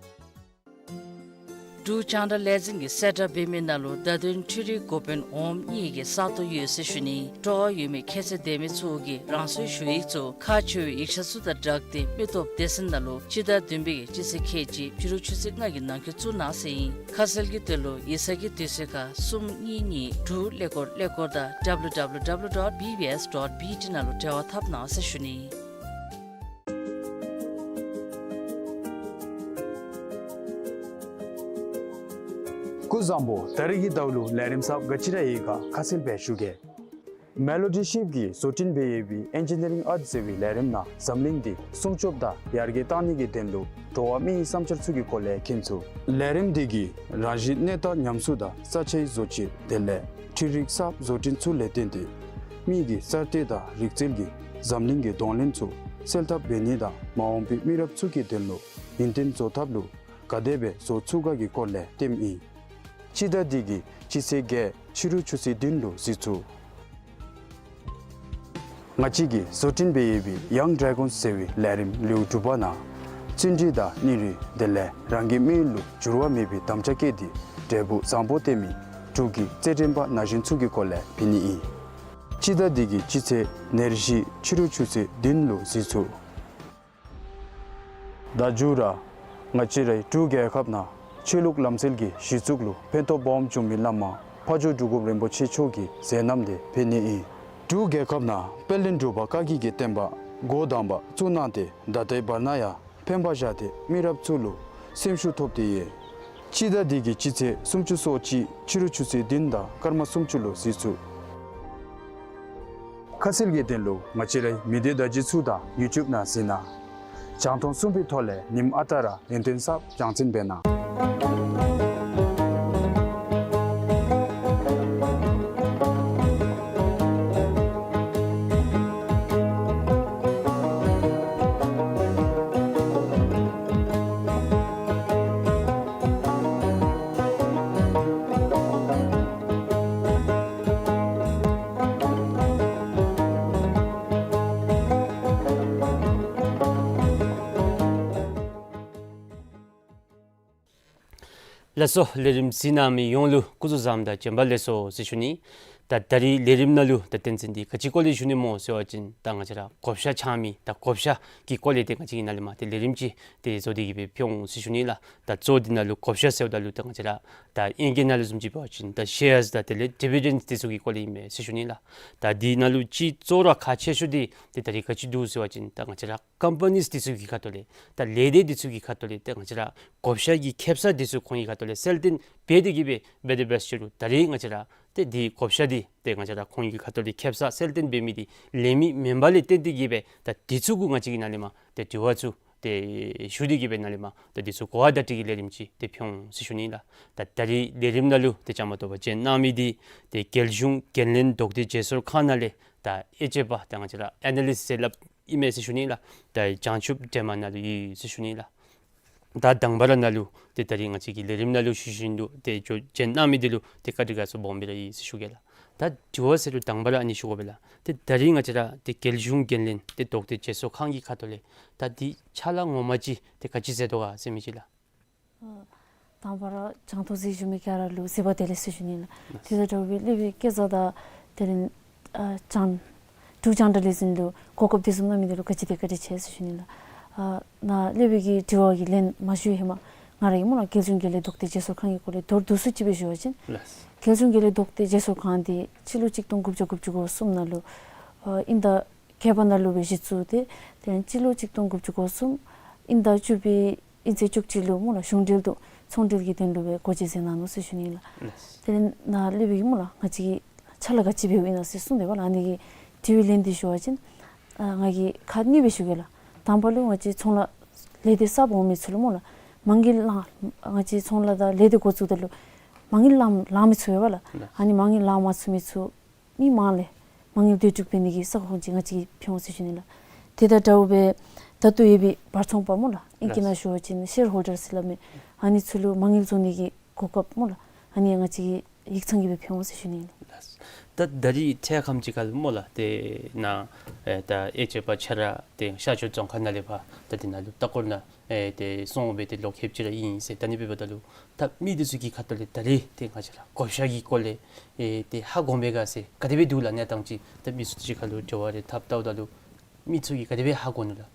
འབྲུག་རྒྱང་བསྒྲགས་ལས་འཛིན་གྱིས་གསལ་བསྒྲགས་འབད་མི་ནང་ལུ་བརྡ་དོན་འཕྲུལ་རིག་འགོ་དཔོན་འོགམ་གཉིས་ཀྱི་ས་སྟོང་ཡོད་ཟེར་ཞུ་ནི། སྤྲོ་བ་ཡོད་མི་ཁྱད་ཚད་ལྡན་མི་ཚུ་གིས་རང་སོའི་ཞུ་ཡིག་ཚུ་ཁག་ཆེ་བའི་ཡིག་ཆ་ཚུ་དང་སྦྲགས་ཏེ་མི་སྟོབས་སྡེ་ཚན་ནང་ལུ་སྤྱི་ཟླ་བདུན་པའི་སྤྱི་ཚེས་ཁལ་གཅིག་ཕྱི་རུ་ཆུ་ཚོད་ལྔ་གི་ནང་འཁོད་བཙུགས་གནང་ཟེར་ཨིན། ཁ་གསལ་གྱི་དོན་ལུ་ཡིག་ཚང་གི་དུས་ཚོད་ཁར་གསུམ་གཉིས་གཉིས་དྲུག་ཀླད་ཀོར་ཀླད་ཀོར་དང་W W W dot B B S dot B T ནང་ལུ་འབྲེལ་བ་འཐབ་གནང་ཟེར་ཞུ་ནི། སྐུ་གཟུགས་བཟང་པོ། ད་རིས་ཀྱི་ཟླཝ་ལུ་ལས་རིམ་གསརཔ་ག་ཅི་ར་ཡོད་ག་ཁ་གསལ་སྦེ་ཞུ་གེ། མེ་ལོ་ཌི་ཤིབ་ཀྱིས་བཟོ་སྐྲུན་འབད་ཡོད་པའི་ཨེན་ཇི་ནི་རིང་ཨརཊ་ཟེར་བའི་ལས་རིམ་ནང་འཛམ་གླིང་འདི་སྲུང་སྐྱོབ་དང་ཡར་རྒྱས་གཏང་ནི་གི་དོན་ལུ་འགྲོ་བ་མིའི་བསམ་འཆར་ཚུ་གི་སྐོར་ལས་མཁྱེན་ཚུགས། ལས་རིམ་འདི་གིས་རང་བཞིན་གནས་སྟངས་ཉམས་གསོ་དང་ས་ཆའི་བཟོ་བཅོས་དེ་ལས་འཕྲུལ་རིག་གསརཔ་བཟོ་སྐྲུན་ཚུ་ལས་བརྟེན་ཏེ་མི་གི་གསར་གཏོད་དང་རིག་རྩལ་གྱིས་འཛམ་གླིང་གི་གདོང་ལེན་ཚུ་སེལ་ཐབས་འབད་ནི་དང་མ་འོངས་པའི་མི་རབས་ཚུ་གི་དོན་ལུ་ཡུན་བརྟན་བཟོ་ཐབས་ལུ་ག་དེ་སྦེ་བཟོ་ཚུགས་ག་གི་སྐོར་ལས་སྟོནམ་ཨིན། སྤྱི་ཟླ་འདི་གི་སྤྱི་ཚེས་བརྒྱད་ཕྱི་རུ་ཆུ་ཚོད་བདུན་ལུ་གཟིགས་ཚུགས། ང་བཅས་ཀྱིས་བཟོ་སྐྲུན་འབད་ཡོད་པའི་ཡང་ཌེ་གཱོན་ཟེར་བའི་ལས་རིམ་ལེའུ་དྲུག་པ་ནང་བརྩོན་འགྲུས་དང་སྙིང་རུས་དེ་ལས་རང་གི་མི་ཡུལ་ལུ་འགྱུར་བ་མེད་པའི་དམ་བཅའ་བསྐྱེད་དེ་འབྲས་བུ་བཟང་པོ་སྟོན་མི་འབྲུག་གི་རྩེད་འགྲན་པ་ན་གཞོན་ཚུ་གི་སྐོར་ལས་འབད་ནི་ཨིན། སྤྱི་ཟླ་འདི་གི་སྤྱི་ཚེས་ཉེར་བཞི་ཕྱི་རུ་ཆུ་ཚོད་བདུན་ལུ་གཟིགས་ཚུགས། ད་མཇུག་ར་ང་བཅས་རའི་འབྲུག་རྒྱལ་ཁབ་ནང་ཆོས་ལུགས་ལམ་སྲོལ་གྱི་གཞི་བཙུགས་ལུ་ཕན་ཐོགས་སྦོམ་བྱུང་མི་བླ་མ་ཕ་ཇོ་འབྲུག་སྒོམ་རིན་པོ་ཆེ་མཆོག་གི་མཛད་རྣམ་དེ་འབད་ནི་ཨིན། འབྲུག་རྒྱལ་ཁབ་ནང་དཔལ་ལྡན་འབྲུག་པ་བཀའ་བརྒྱུད་ཀྱི་བསྟན་པ་འགོ་དང་པ་བཙུགས་གནང་སྟེ་ད་ལྟའི་བར་ན་ཡང་ཕན་པ་བཞག་སྟེ་མི་རབས་ཚུ་ལུ་སེམས་ཤུགས་ཐོབ་སྟེ་ཡོད། སྤྱི་ཟླ་འདི་གི་སྤྱི་ཚེས་སུམ་ཅུ་སོ་གཅིག་ཕྱི་རུ་ཆུ་ཚོད་བདུན་དང་སྐར་མ་སུམ་ཅུ་ལུ་གཟིགས་ཚུགས། ཁ་གསལ་གྱི་དོན་ལུ་ང་བཅས་རའི་མི་སྡེ་བརྡ་བརྒྱུད་ཚུ་དང་ཡུ་ཊུབ་ནང་གཟིགས་གནང་། རྒྱང་མཐོང་གསུམ་པའི་ཐོག་ལས་ཉིནམ་ཨ་རྟག་ར་ཡུན་བརྟན་གསརཔ་རྒྱང་སྲིང་འབད་གནང་། ལགས་སོ། ལས་རིམ་གཟིགས་གནང་མི་ཡོངས་ལུ་སྐུ་གཟུགས་བཟང་དང་བྱོན་པ་ལེགས་སོ་ཟེར་ཞུ་ནི། ད་ད་རིས་ལས་རིམ་ནང་ལུ་ད་དོན་ཚན་འདི་ག་ཅི་སྐོར་ལས་ཞུ་ནི་སྨོ་ཟེར་བ་ཅིན་ད་ང་བཅས་ར་བགོ་བཤའ་འཆང་མི་ད་བགོ་བཤའ་གི་སྐོར་ལས་ཏེ་ང་བཅས་ཀྱིས་ནཱ་ལས་མར་ཏེ་ལས་རིམ་ཅིག་ཏེ་བཟོ་སྟེ་གི་སྦེ་ཕུལ་འོང་ཟེར་ཞུ་ནི་ལགས། ད་གཙོ་འདི་ནང་ལུ་བགོ་བཤའ་ཟེརཝ་ད་ལུ་ད་ང་བཅས་ར་ད་ཨིང་སྐད་ནང་ལུ་བཟུམ་ཅིག་འབད་བ་ཅིན་ད་ཤེརསི་དང་དེ་ལས་ཌིབ་བི་ཌེནཌསི་དེ་ཚུ་གི་སྐོར་ལས་ཨིན་མས་ཟེར་ཞུ་ནི་ལགས། ད་འདི་ནང་ལུ་ཅིག་གཙོ་བོ་ར་ཁག་ཆེ་ཤོས་འདི་ཏེ་ད་རིས་ག་ཅི་འདུག་ཟེར་བ་ཅིན་ད་ང་བཅས་ར་ཀམ་པ་ནིསི་དེ་ཚུ་གི་ཁ་ཐུག་ལས་ད་ལས་སྡེ་དེ་ཚུ་གི་ཁ་ཐུག་ལས་ཏེ་ང་བཅས་ར་བགོ་བཤའ་གི་ཁེ་སང་དེ་ཚུ་ཁོང་གི་ཁ་ཐུག་ལས་གསལ་སྟོན་འབད་དེ་གི་སྦེ་འབད་དེ་འབད་ཞུ་རུང་ད་རིས་ང་བཅས་ར་ཏེ་འདི་བགོ་བཤའ་འདི་ཏེ་ང་བཅས་ར་ཁོང་གི་ཁ་ཐུག་ལས་ཁེ་སང་གསལ་སྟོན་འབད་མི་འདི་ལེགས་མི་མེན་པ་ལས་བརྟེན་ཏེ་གི་སྦེ་ད་དེ་ཚུ་གུ་ང་བཅས་ཀྱིས་ནཱ་ལས་མར་ཏེ་དྲི་བ་ཚུ་ཏེ་ཞུ་སྟེ་གི་སྦེ་ནཱ་ལས་མར་ད་དེ་ཚུ་གོ་བ་བརྡ་སྤྲོད་ཀྱི་ལས་རིམ་ཅིག་ཏེ་ཕུལ་འོང་ཟེར་ཞུ་ནི་ལགས། ད་ད་རིས་ལས་རིམ་ནང་ལུ་ཏེ་བཅའ་མར་གཏོགས་པར་བྱོན་གནང་མི་འདི་ཏེ་རྒྱལ་གཞུང་འགན་ལེན་དོགས་འདྲི་བརྗེ་སོར་ཁང་ནང་ལས་ད་དབྱེ་དཔྱད་པ་ད་ང་བཅས་ར་ཨེ་ན་ལིསཊ་ཟེར་སླབ་ཨིན་མས་ཟེར་ཞུ་ནི་ལགས། ད་བྱང་ཆུབ་སྒྲོལ་མ་ནཱ་ལུ་ཡོད་ཟེར་ཞུ་ནི་ལགས། ད་དང་པ་ར་ནཱ་ལུ་ཏེ་ད་རིས་ང་བཅས་ཀྱི་ལས་རིམ་ནང་ལུ་ཞུ་བཞིན་དུ་ཏེ་བྱོན་གནང་མི་འདི་ལུ་ཏེ་བཀའ་དྲིན་དགའ་ཚོར་སྦོམ་སྦེ་ར་ཡོད་ཟེར་ཞུ་གེ་ལགས། ད་དྲི་བ་ཟེར་རུང་དང་པ་ར་ཨ་ནི་ཞུ་དགོ་པས་ལགས། ཏེ་ད་རིས་ང་བཅས་ར་ཏེ་རྒྱལ་གཞུང་འགན་ལེན་ཏེ་དོགས་འདྲི་བརྗེ་སོར་ཁང་གི་ཁ་ཐུག་ལས་ད་འདི་ཕྱག་ལཱ་ངོ་མ་ཅིག་ཏེ་ག་ཅི་མཛད་དོ་ག་ཟེར་མི་ཅིག་ལགས། ཨ་དང་པ་ར་རྒྱང་མཐོང་གཟིགས་བཞུགས་མི་ག་ར་ལུ་གཟིགས་པ་བདེ་ལེགས་ཟེར་ཞུ་ནི་ལགས། དེ་དང་འདྲཝ་སྦེ་སློབ་དཔོན་སྐལ་བཟང་དང་དེ་ལས་ཨ་རྒྱང་འབྲུག་རྒྱང་བསྒྲགས་ལས་འཛིན་ལུ་གོ་སྐབས་དེ་བཟུམ་གནང་མི་འདི་ལུ་བཀའ་དྲིན་དང་བཀའ་དྲིན་ཆེ་ཟེར་ཞུ་ནི་ལགས། ཨ་ནཱ་སློབ་དཔོན་གྱི་དྲི་བ་གི་ལན་མ་ཞུ་ཧེ་མ་ང་ར་གིས་སྨོ་ལགས་རྒྱལ་གཞུང་འགན་ལེན་དོགས་འདྲི་བརྗེ་སོར་ཁང་གི་སྐོར་ལས་མདོར་བསྡུས་སུ་ཅིག་སྦེ་ཞུ་བ་ཅིན་ལགས། རྒྱལ་གཞུང་འགན་ལེན་དོགས་འདྲི་བརྗེ་སོར་ཁང་འདི་སྤྱི་ལོ་གཅིག་སྟོང་དགུ་བརྒྱ་དགུ་བཅུ་གོ་གསུམ་ནང་ལུ་ཨ་དབྱིན་ཟླ་བརྒྱད་པ་ནང་ལུ་སྦེ་གཞི་བཙུགས་ཏེ་དེ་ལས་སྤྱི་ལོ་གཅིག་སྟོང་དགུ་བརྒྱ་གོ་གསུམ་དབྱིན་ཟླ་བཅུ་པའི་དབྱིན་ཚེས་བཅུ་གཅིག་ལུ་སྨོ་ལགས་གཞུང་འབྲེལ་དུ་ཚོང་འབྲེལ་གྱི་དོན་ལུ་སྦེ་སྒོ་འབྱེད་མཛད་གནང་ནུག་ཟེར་ཞུ་ནི་ལགས། ལགས། དེ་ལས་ནཱ་སློབ་དཔོན་གྱིས་སྨོ་ལགས་ང་བཅས་ཀྱིས་ཕྱག་ལཱ་ག་ཅི་འབདཝ་ཨིན་ན་ཟེར་གསུངས་ཏེ་འབདཝ་ལགས། ཨ་ནི་གི་དྲི་བའི་ལན་འདི་ཞུ་བ་ཅིན་ཨ་ང་གིས་ཁག་གཉིས་སྦེ་ཞུ་གེ་ལགས། དང་པ་ལུ་ང་བཅས་ཚོང་ལཱ་ལས་སྡེ་གསརཔ་འོང་མི་ཚུ་ལུ་སྨོ་ལགས་མ་དངུལ་ལང་ང་བཅས་ཚོང་ལཱ་དང་ལས་སྡེ་འགོ་བཙུགས་ད་ལུ་མ་དངུལ་ལང་ལང་མི་ཚུགས་པས་ལགས། ལགས། ཨ་ནི་མ་དངུལ་ལང་མ་ཚུགས་མི་ཚུ་མི་མང་ལས་མ་དངུལ་སྡོད་བཅུག་འབད་ནི་གི་ས་ཁོངས་ཅིག་ང་བཅས་ཀྱིས་ཕུལ་འོང་ཟེར་ཞུ་ནི་ལགས། དེ་དང་འདྲཝ་སྦེ་ད་ལྟོ་ཡོད་པའི་བར་ཚོང་པ་སྨོ་ལགས་ཨིང་སྐད་ནང་ཞུ་བ་ཅིན་ཤེར་ཧོལ་ཌར་ཟེར་སླབ་མི་ཨ་ནི་ཚུ་ལུ་མ་དངུལ་བཙུགས་ནི་གི་གོ་སྐབས་སྨོ་ལགས་ཨ་ནི་ང་བཅས་ཀྱིས་ཡིག་ཚང་གི་སྦེ་ཕུལ་འོང་ཟེར་ཞུ་ནི་ལགས། ད་ད་རིས་འཕྲལ་ཁམས་ཅིག་ཁར་ལུ་སྨོ་ལགས་ཏེ་ནཱ་ཨེ་ད་དབྱེ་དཔྱད་པ་ཁྱོད་ར་ཏེ་ཤར་ཕྱོགས་རྫོང་ཁག་ནང་ལས་ཕར་ད་འདི་ནང་ལུ་ལྟ་སྐོར་ནང་ཨེ་ཏེ་སོང་སྦེ་ཏེ་ལོ་ཁལ་གཅིག་ར་ཨིན་ཟེར། ད་ཨ་ནི་འབདཝ་ད་ལུ་ད་མི་འདི་ཚུ་གི་ཁ་ཐུག་ལས་ད་རིས་ཏེ་ང་བཅས་ར་བགོ་བཤའ་གི་སྐོར་ལས་ཨེ་ཏེ་ཧ་གོ་མས་ག་ཟེར་ག་དེ་སྦེ་འདུག་ལགས། གནས་སྟངས་ཅིག་ད་མི་ཚུ་ཅིག་ཁར་ལུ་འབྲེལ་བ་རེ་འཐབ་ལྟཝ་ད་ལུ་མི་ཚུ་གིས་ག་དེ་སྦེ་ཧ་གོ་ནུག་ལགས།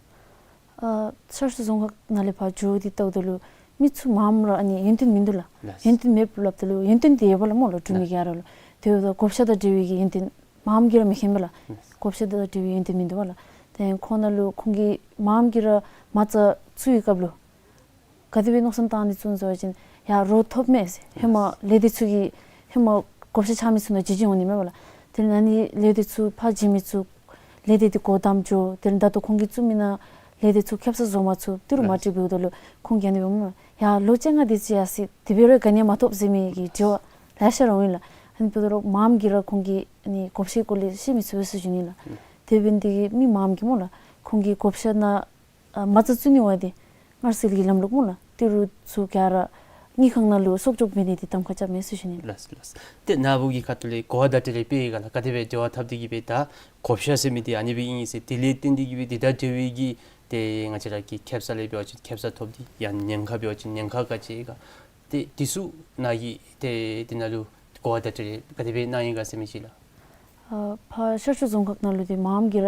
ཨ་ཤར་ཕྱོགས་རྫོང་ཁག་ནང་ལས་ཕར་འགྱོ་སྟེ་ལྟཝ་ད་ལུ་མི་ཚུ་མངམ་ར་ཨ་ནི་ཡུན་བརྟན་མིན་འདུག་ལགས། ལགས། ཡུན་བརྟན་མེདཔ་སླབ་ད་ལུ་ཡུན་བརྟན་འདི་ཡོདཔ་ལགས་སྨོ་ལགས་འབྲུག་མི་ག་ར་ལུ། དེ་འབདཝ་ད་བགོ་བཤའ་དང་འབྲེལ་བའི་གི་ཡུན་བརྟན་མངམ་གིས་ར་མི་མཁྱེན་པས་ལགས། ལགས། བགོ་བཤའ་དང་འབྲེལ་བའི་ཡུན་བརྟན་མིན་འདུག་པ་ལགས། དེ་ཁོང་ནང་ལུ་ཁོང་གིས་མངམ་གིས་ར་མ་རྩ་བཙུགས་པའི་སྐབས་ལུ་ག་དེ་སྦེ་མནོ་བསམ་བཏང་ནི་ཚུགས་ཟེར་བ་ཅིན་ཡར་རོགས་ཐོབ་མས་ཟེར། ཧེ་མ་ལས་སྡེ་ཚུ་གིས་ཧེ་མ་བགོ་བཤའ་འཆང་མི་ཚུ་ནང་བྱིན་བྱིན་འོང་ནི་མས་པ་ལགས། དེ་ལས་ཨ་ནི་ལས་སྡེ་ཚུ་ཕར་བྱིན་མི་ཚུ་ལས་སྡེ་འདི་སྒོ་བསྡམས་འགྱོ། དེ་ལས་ད་ལྟོ་ཁོང་གིས་བཙུགས་མི་ནང་ལས་སྡེ་ཚུ་ཁེབ་ས་བཟོ་མ་ཚུགས། ཏི་རུ་མ་ལགས། ཊི་བུད་ད་ལུ་ཁོང་གིས་ཨ་ནི་འབདཝ་མས། ཡ་ལོ་བཅོ་ལྔ་དེ་ཅིག་ཡར་སོ་ཡི། དེ་འབད་རུང་ག་ནི་ཡང་མ་ཐོབ་ཟེར་མི་གི་དྲི་བ་ལེ་ཤ་ར་འོང་ཡི་ལགས། ཨ་ནི་འབདཝ་ད་ལུ་མངམ་གིས་ར་ཁོང་གིས་ཨ་ནི་བགོ་བཤའ་སྐོར་ལས་བཤད་མི་ཚུགས་པས་ཟེར་ཞུ་ནི་ལགས། དེ་འབདཝ་ད་མི་མངམ་གིས་སྨོ་ལགས། ཁོང་གིས་བགོ་བཤའ་ནང་ཨ་མ་རྩ་བཙུགས་ནི་འབད་དེ་སྔར་སྲོལ་གྱི་ལམ་ལུགས་སྨོ་ལགས། ཏི་རུ་ཚུ་ག་ར་དངུལ་ཁང་ནང་ལུ་གསོག་འཇོག་འབད་ནི་འདི་གདམ་ཁ་རྐྱབ་མས་ཟེར་ཞུ་ནི་ལགས། ལགས་ལགས། ཏེ་ནཱ་བུ་གི་ཁ་ཐུག་ལས་གོ་བ་བརྡ་སྤྲོད་རེ་འབད་ཡི་ག་ལགས། ག་དེ་སྦེ་འབྲེལ་བ་འཐབ་སྟེ་གི་སྦེ་ད་བགོ་བཤའ་ཟེར་མི་འདི་ཨ་ནི་སྦེ་ཨིན་ཟེར། དེ་ལས་བརྟེན་ཏེ་གི་སྦེ་འདི་དང་འབྲེལ་བའི་གི་ཏེ་ང་བཅས་ར་གི་ཁེབ་ས་ལས་འབད་བ་ཅིན་ཁེབ་ས་ཐོབ་སྟེ་ཡང་ཉེན་ཁ་འབད་བ་ཅིན་ཉེན་ཁ་ག་ཅི་ཡོད་ག། ཏེ་འདི་ཚུ་ནཱ་གིས་ཏེ་འདི་ནང་ལུ་གོ་བ་བརྡ་སྤྲོད་རེ་ག་དེ་སྦེ་གནང་ཡི་ག་ཟེར་མི་ཅིག་ལགས། ཨ་ཕར་ཤར་ཕྱོགས་རྫོང་ཁག་ནང་ལུ་འདི་མངམ་གིས་ར་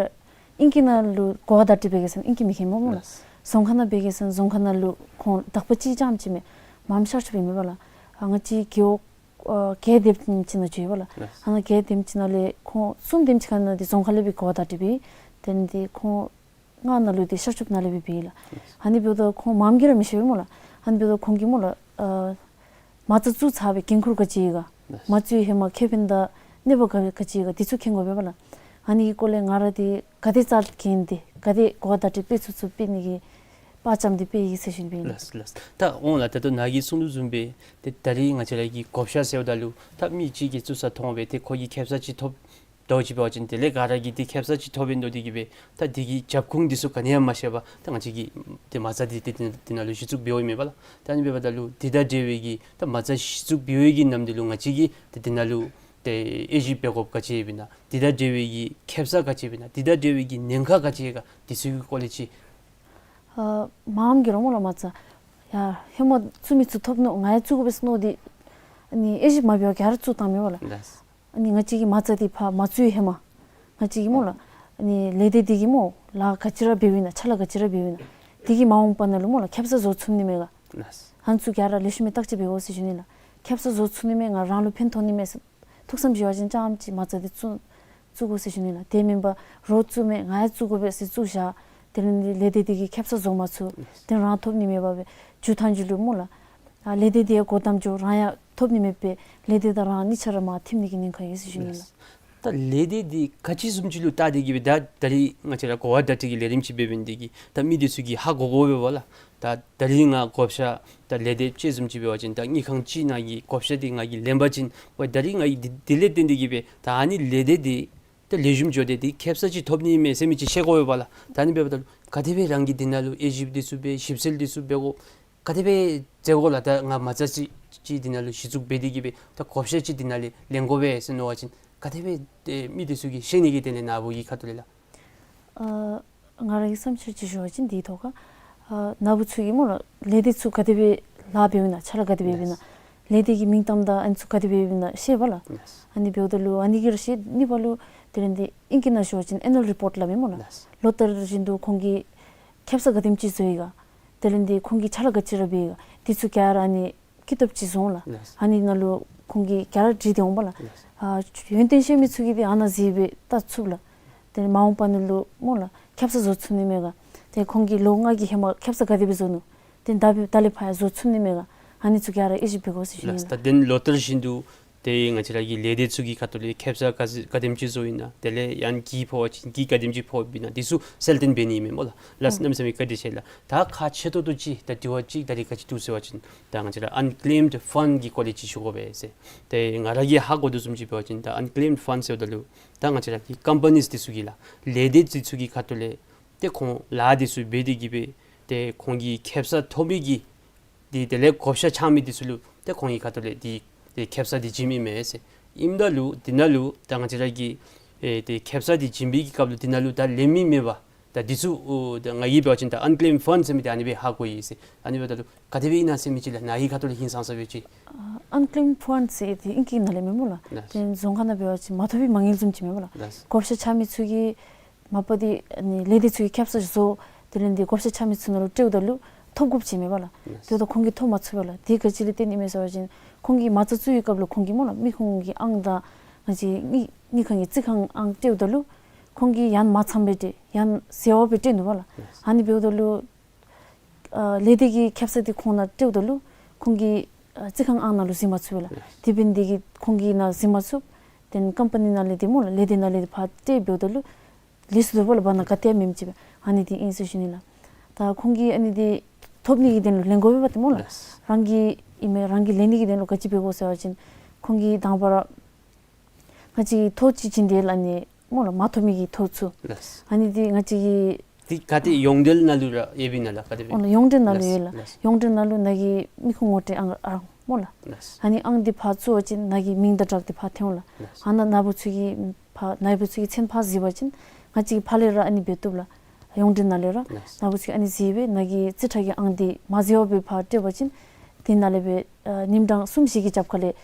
ཨིང་སྐད་ནང་ལུ་གོ་བ་བརྡ་སྤྲོད་འབད་གེ་ཟེར་ན་ཨིང་སྐད་མི་མཁྱེན་སྨོ་ལགས། ལགས། རྫོང་ཁག་ནང་འབད་གེ་ཟེར་ན་རྫོང་ཁག་ནང་ལུ་ཁོང་དག་པ་ཅིག་རྐྱངམ་ཅིག་མས། མངམ་ཤར་ཕྱོགས་ཨིན་མས་པ་ལགས། ཨ་ང་བཅས་རྒེད་འོག་ཨ་བརྒྱད་དེམ་ཅིག་ནང་འགྱོ་ཡི་པ་ལགས། ལགས། ཨ་ནཱ་བརྒྱད་དེམ་ཅིག་ནང་ལས་ཁོང་གསུམ་དེམ་ཅིག་ཁ་ནང་འདི་རྫོང་ཁག་ལས་སྦེ་གོ་བ་བརྡ་སྤྲོད་འབད་ཡི། དེ་ལས་འདི་ཁོང་ལྔ་ནང་ལུ་འདི་ཤར་ཕྱོགས་ནང་ལས་སྦེ་འབད་ཡི་ལགས། ཨ་ནི་འབདཝ་ད་ཁོང་མངམ་གིས་ར་མི་ཤེས་པས་སྨོ་ལགས། ཨ་ནི་འབདཝ་ད་ཁོང་གིས་སྨོ་ལགས་ཨ་མ་རྩ་བཙུགས་ཚར་བའི་འགན་ཁུར་ག་ཅི་ཡོད་ག། ལགས། མ་བཙུགས་ཧེ་མ་ཁེ་ཕན་དང་གནོད་པ་ག་ག་ཅི་ཡོད་ག། འདི་ཚུ་མཁྱེན་དགོ་པས་པ་ལགས། ཨ་ནི་གི་སྐོར་ལས་ང་ར་འདི་ག་དེ་རྩ་འགེངས་ཏེ་ག་དེ་གོ་བ་བརྡ་སྤྲོད་འབད་ཚུགས་ཚུགས་འབད་ནི་གི་དཔའ་བཅམས་ཏེ་འབད་ཡི་ཟེར་ཞུ་ནི་སྦེ་ཨིན། ལགས་ལགས། ད་འོང་ལགས། ད་ལྟོ་ནཱ་གིས་གསུང་དོ་བཟུམ་སྦེ་ཏེ་ད་རིས་ང་བཅས་ར་གི་བགོ་བཤའ་ཟེརཝ་ད་ལུ་ད་མི་གཅིག་གིས་བཙུགས་ས་མཐོང་སྦེ་ཏེ་ཁོ་གིས་ཁེབ་ས་ཅིག་ཐོབ་དོ་ཅིག་འབད་བ་ཅིན་དེ་ལས་ག་ར་གིས་འདི་ཁེབ་ས་ཅིག་ཐོབ་ཨིན་དོ་འདི་གིས་སྦེ་ད་འདི་གི་རྒྱབ་ཁུངས་འདི་ཚུ་ག་ནི་ཡང་མ་ཤེས་པར་ད་ང་བཅས་ཀྱིས་ཏེ་མ་རྩ་འདི་ཏེ་འདི་ནང་ལུ་གཞི་བཙུགས་འབདཝ་ཨིན་མས་པ་ལགས། ད་ཨ་ནི་འབདཝ་ད་ལུ་འདི་དང་འབྲེལ་བའི་གི་ད་མ་རྩ་གཞི་བཙུགས་འབད་བའི་གི་ནམ་དུས་ལུ་ང་བཅས་ཀྱིས་ཏེ་འདི་ནང་ལུ་ཏེ་དབྱེ་ཞིབ་འབད་དགོཔ་ག་ཅི་ཡོདཔ་ཨིན་ན། འདི་དང་འབྲེལ་བའི་གི་ཁེབ་ས་ག་ཅི་ཡོདཔ་ཨིན་ན། འདི་དང་འབྲེལ་བའི་གི་ཉེན་ཁ་ག་ཅི་ཡོད་ག། འདི་ཚུ་གི་སྐོར་ལས་ཅིག། ཨ་མངམ་གིས་ར་སྨོ་ལགས་མ་རྩ་ཡ་ཧེ་མ་བཙུགས་མི་ཚུ་ཐོབ་ནུག། ང་ཡང་བཙུགས་དགོ་པས་ཟེར་མནོ་སྟེ་ཨ་ནི་དབྱེ་ཞིབ་མ་འབད་བར་ག་ར་བཙུགས་བཏང་མས་པ་ལགས། ལགས། ཨ་ནི་ང་བཅས་ཀྱི་མ་རྩ་འདི་ཕར་མ་བཙུགས་ཧེ་མ་ང་བཅས་ཀྱིས་སྨོ་ལགས་ཨ་ནི་ལས་སྡེ་འདི་གིས་སྨོ་ལཱ་ག་ཅི་ར་འབདཝ་ཨིན་ན་ཕྱག་ལཱ་ག་ཅི་ར་འབདཝ་ཨིན་ན་འདི་གིས་མ་འོངས་པ་ནང་ལུ་སྨོ་ལགས་ཁེབ་ས་བཟོ་ཚུགས་ནི་མས་ག། ལགས། ཨ་ནི་ཚུ་ག་ར་ལེགས་ཤོམ་སྦེ་བརྟག་དཔྱད་འབད་དགོ་ཟེར་ཞུ་ནི་ལགས། ཁེབ་ས་བཟོ་ཚུགས་ནི་མས་ག་རང་ལུ་ཕན་ཐོགས་ནི་མས་ཟེར་ཐུགས་བསམ་བཞེས་པ་ཅིན་རྐྱངམ་ཅིག་མ་རྩ་འདི་བཙུགས་བཙུགས་དགོ་ཟེར་ཞུ་ནི་ལགས། དེ་མེན་པར་རོགས་བཙུགས་མས་ང་ཡང་བཙུགས་དགོ་པས་ཟེར་བཙུགས་བཞག། དེ་ལས་འདི་ལས་སྡེ་འདི་གིས་ཁེབ་ས་བཟོ་མ་ཚུགས། དེ་རང་ཐོབ་ནི་མེད་པར་སྦེ་མཇུག་མཐའ་མཇུག་ལུ་སྨོ་ལགས་ཨ་ལས་སྡེ་འདི་ཡང་སྒོ་བསྡམས་འགྱོ་རང་ཡང་ཐོབ་ནི་མེད་པར་ལས་སྡེ་དང་རང་གཉིས་ཆ་ར་མར་ཐིམ་ནི་གི་ཉེན་ཁ་ཡོད་ཟེར་ཞུ་ནི་ལགས། ད་ལས་སྡེ་འདི་ག་ཅི་བཟུམ་ཅིག་ལུ་བལྟ་སྟེ་གི་སྦེ་ད་ད་རིས་ང་བཅས་ར་གོ་བ་བརྡ་སྤྲོད་ཀྱི་ལས་རིམ་ཅིག་འབད་འབདཝ་ཨིན་འདི་གིས་ད་མི་འདི་ཚུ་གིས་ཧ་གོ་དགོ་པས་པ་ལགས། ད་ད་རིས་ང་བགོ་བཤའ་ད་ལས་སྡེ་ཅིག་བཟུམ་ཅིག་འབད་བ་ཅིན་ད་དངུལ་ཁང་ཅིག་ནང་གི་བགོ་བཤའ་འདི་ང་གིས་ལེན་པ་ཅིན་ཝའི་ད་རིས་ང་གིས་འདི་འདི་ལས་བརྟེན་ཏེ་གི་སྦེ་ད་ཨ་ནི་ལས་སྡེ་འདི་ད་ལེགས་ཤོམ་འགྱོ་སྟེ་འདི་ཁེབ་ས་ཅིག་ཐོབ་ནི་མས་ཟེར་མི་ཅིག་ཤེས་དགོ་པས་པ་ལགས། ད་ཨ་ནི་འབདཝ་ད་ལུ་ག་དེ་སྦེ་རང་གིས་འདི་ནང་ལུ་དབྱེ་ཞིབ་འདི་ཚུ་འབད་ཞིབ་འཚོལ་འདི་ཚུ་འབད་དགོ། ག་དེ་སྦེ་འཛོལ་དགོ་ལགས། ད་ང་མ་རྩ་ཅིག་ཅིག་འདི་ནང་ལུ་གཞི་བཙུགས་འབད་དེ་གི་སྦེ་ད་བགོ་བཤའ་ཅིག་འདི་ནང་ལས་ལེན་དགོ་པས་ཟེར་མནོ་བ་ཅིན་ག་དེ་སྦེ་ཏེ་མི་འདི་ཚུ་གིས་ཤེས་ནི་གི་དེ་ལས་ནཱ་བུ་གི་ཁ་ཐུག་ལས་ལགས། ཨ་ང་ར་གི་བསམ་འཆར་ཅིག་ཞུ་བ་ཅིན་འདི་ཐོག་ཁར་ཨ་ནཱ་བུ་ཚུ་གིས་སྨོ་ལགས་ལས་སྡེ་ཚུ་ག་དེ་སྦེ་ལཱ་འབདཝ་ཨིན་ན་ཕྱག་ལཱ་ག་དེ་སྦེ་འབདཝ་ཨིན་ན་ལས་སྡེ་གི་མིང་གཏམ་དང་ཨ་ནི་ཚུ་ག་དེ་སྦེ་འབདཝ་ཨིན་ན་ཤེས་པ་ལགས། ཨ་ནི་འབདཝ་ད་ལུ་ཨ་ནི་གིས་ར་ཤེས་ནི་པ་ལུ་དེ་ལས་འདི་ཨིང་སྐད་ནང་ཞུ་བ་ཅིན་ཨེ་ནུ་ཨལ་རི་པོརཊ་སླབ་མས་སྨོ་ལགས། ལོ་ལྟར་བཞིན་དུ་ཁོང་གིས་ཁེབ་ས་ག་དེམ་ཅིག་བཟོ་ཡི་ག། དེ་ལས་འདི་ཁོང་གིས་ཕྱག་ལཱ་ག་ཅི་ར་འབད་ཡི་ག། འདི་ཚུ་ག་ར་ཨ་ནི་ཀི་ཏོབ་ཅིག་བཟོ་འོང་ལགས། ལགས། ཨ་ནི་ནང་ལུ་ཁོང་གིས་ག་ར་བྲིས་ཏེ་འོང་པ་ལགས། ལགས། ཨ་ཡོན་ཏན་ཤེས་མི་ཚུ་གིས་འདི་ཨ་ནཱ་གཟིགས་སྦེ་བལྟ་ཚུགས་ལགས། དེ་ལས་མ་འོངས་པ་ནང་ལུ་སྨོ་ལགས་ཁེབ་ས་བཟོ་ཚུགས་ནི་མས་ག། དེ་ཁོང་གིས་ལོ་ལྔ་གི་ཧེ་མ་ཁེབ་ས་ག་དེ་སྦེ་བཟོ་ནུག། དེ་ད་སྦེ་ད་ལས་ཕར་ཡང་བཟོ་ཚུགས་ནི་མས་ག། ཨ་ནི་ཚུ་ག་ར་དབྱེ་ཞིབ་འབད་དགོ་ཟེར་ཞུ་ནི་ལགས། ལགས། ད་དེ་ལོ་ལྟར་བཞིན་དུ་ཏེ་ང་བཅས་ར་གི་ལས་སྡེ་ཚུ་གི་ཁ་ཐུག་ལས་ཁེབ་ས་ག་ག་དེམ་ཅིག་བཟོ་ཡི་ན། དེ་ལས་ཡང་གྱི་ཕོག་པ་ཅིན་གྱི་ག་དེམ་ཅིག་ཕོགཔ་ཨིན་ན། འདི་ཚུ་གསལ་སྟོན་འབད་ནི་མས་སྨོ་ལགས། ལགས། གནམ་མེད་ས་མེད་བཀའ་དྲིན་ཆེ་ལགས། ད་ཁག་ཆེ་ཏོག་ཏོ་ཅིག་ད་དྲི་བ་ཅིག་ད་རིས་ག་ཅི་འདུག་ཟེར་བ་ཅིན་ད་ང་བཅས་ར་ཨན་ཀེམ་ཕཱནཌ་གི་སྐོར་ལས་ཅིག་ཞུ་དགོ་པས་ཟེར། ཏེ་ང་ར་གིས་ཧ་གོ་དོ་བཟུམ་ཅིག་འབད་བ་ཅིན་ད་ཨན་ཀེམ་ཕཱནཌ་ཟེརཝ་ད་ལུ་ད་ང་བཅས་ར་གི་ཀམ་པ་ནིས་འདི་ཚུ་གི་ལགས་ལས་སྡེ་འདི་ཚུ་གི་ཁ་ཐུག་ལས་ཏེ་ཁོང་ལཱ་འདི་ཚུ་འབད་དེ་གི་སྦེ་ཏེ་ཁོང་གིས་ཁེབ་ས་ཐོབ་མི་གི་འདི་དེ་ལས་བགོ་བཤའ་འཆང་མི་འདི་ཚུ་ལུ་ཏེ་ཁོང་གི་ཁ་ཐུག་ལས་འདི་ཏེ་ཁེབ་ས་འདི་བྱིན་མི་མས་ཟེར། ཨིནམ་ད་ལུ་འདི་ནང་ལུ་ད་ང་བཅས་ར་གིས་ཨེ་ཏེ་ཁེབ་ས་འདི་བྱིན་པའི་གི་སྐབས་ལུ་འདི་ནང་ལུ་ད་ལེན་མི་མེད་པར་ད་འདི་ཚུ་ཨོ་ད་ང་གིས་འབད་བ་ཅིན་ད་ཨན་ཀེམ་ཕཱནཌ་ཟེར་མི་འདི་ཨ་ནི་སྦེ་ཧ་གོ་ཡི་ཟེར། ཨ་ནི་འབདཝ་ད་ལུ་ག་དེ་སྦེ་ཨིན་ན་ཟེར་མི་ཅིག་ལགས་ནཱ་གི་ཁ་ཐུག་ལས་ཧིང་སངས་ས་སྦེ་ཅིག། ཨ་ཨན་ཀེམ་ཕཱནཌ་ཟེར་འདི་ཨིང་སྐད་ནང་ལས་མེན་སྨོ་ལགས། ལགས། ཏེ་རྫོང་ཁ་ནང་འབད་བ་ཅིན་མ་ཐོབ་པའི་མ་དངུལ་བཟུམ་ཅིག་མས་སྨོ་ལགས། ལགས། བགོ་བཤའ་འཆང་མི་ཚུ་གིས་མ་པ་འདི་ཨ་ནི་ལས་སྡེ་ཚུ་གིས་ཁེབ་ས་བཟོ། དེ་ལས་འདི་བགོ་བཤའ་འཆང་མི་ཚུ་ནང་ལུ་སྤྲོདཔ་ད་ལུ་ཐོབ་དགོཔ་ཅིག་མས་པ་ལགས། ལགས། དེ་ད་ཁོང་གིས་ཐོབ་མ་ཚུགས་པས་ལགས། དེ་ག་ཅི་ལས་བརྟེན་ཨིན་མས་ཟེར་བ་ཅིན་ཁོང་གིས་མ་རྩ་བཙུགས་པའི་སྐབས་ལུ་ཁོང་གིས་སྨོ་ལགས་མི་ཁོང་གི་ཨང་དང་ང་བཅས་དངུལ་དངུལ་ཁང་གི་རྩིས་ཁང་ཨང་སྤྲོདཔ་ད་ལུ་ཁོང་གིས་ཡང་མ་ཚངམ་སྦེ་སྤྲོད་ཡང་ཟད་པ་སྦེ་སྤྲོད་ནུག་པ་ལགས། ལགས། ཨ་ནི་འབདཝ་ད་ལུ་ཨ་ལས་སྡེ་གི་ཁེབ་ས་འདི་ཁོང་ནང་སྤྲོདཔ་ད་ལུ་ཁོང་གི་ཨ་རྩིས་ཁང་ཨང་ནང་ལུ་གཟིགས་མ་ཚུགས་པས་ལགས། ལགས། དེ་འབདཝ་ད་གི་ཁོང་གི་ནང་གཟིགས་མ་ཚུགས། དེ་ལས་ཀམ་པ་ནི་ནང་ལས་འདི་སྨོ་ལགས་ལས་སྡེ་ནང་ལས་འདི་ཕར་སྤྲོད་འབདཝ་ད་ལུ་ལས་སུ་འདུག་པ་ལགས་བར་ན་ག་ཏེ་ཡང་མེདཔ་ཅིག་སྦེ་ཨ་ནི་འདི་ཨིན་ཟེར་ཞུ་ནི་ལགས། ད་ཁོང་གིས་ཨ་ནི་འདི་ཐོབ་ནི་གི་དོན་ལུ་ལེན་དགོ་པས་པ་ཏེ་སྨོ་ལགས། ལགས། རང་གི་ཨིན་མས་རང་གིས་ལེན་ནི་གི་དོན་ལུ་ག་ཅི་འབད་དགོ་ཟེར་བ་ཅིན་ཁོང་གིས་དང་པ་ར་ང་བཅས་ཀྱིས་ཐོ་ཅིག་བྱིན་ཏེ་ལགས་ཨ་ནི་སྨོ་ལགས་མ་ཐོབ་མི་གི་ཐོ་ཚུ། ལགས། ཨ་ནི་འདི་ང་བཅས་ཀྱིས་འདི་ག་ཏེ་ཡོངས་འབྲེལ་ནང་ལུ་ར་ཡོདཔ་ཨིན་ན་ལགས་ག་དེ་སྦེ། འོ་ལགས་ཡོངས་འབྲེལ་ནང་ལུ་ཡོད་ལགས། ལགས། ཡོངས་འབྲེལ་ནང་ལུ་ནཱ་གི་མི་ཁུངས་ངོ་སྤྲོད་ཨང་ཨང་སྨོ་ལགས། ལགས། ཨ་ནི་ཨང་འདི་ཕར་བཙུགས་པ་ཅིན་ནཱ་གི་མིང་དང་སྦྲགས་ཏེ་ཕར་ཐོན་ལགས། ལགས། ཨ་ནཱ་ནཱ་བུ་ཚུ་གི་ཕར་ནཱ་བུ་ཚུ་གི་མཚན་ཕར་གཟིགས་པ་ཅིན་ང་བཅས་ཕར་ལས་ར་ཨ་ནི་འབད་བཏུབ་ལགས། ཡོངས་འབྲེལ་ནང་ལས་ར། ལགས། ནཱ་བུ་ཚུ་གིས་ཨ་ནི་གཟིགས་སྦེ་ནཱ་གི་རྩིས་ཁྲ་གི་ཨང་འདི་མ་གཟིགས་པར་སྦེ་ཕར་སྤྲོད་པ་ཅིན་དེ་ནང་ལས་སྦེ་ཨ་ཉིནམ་གྲངས་གསུམ་བཞི་གི་རྒྱབ་ཁ་ལས་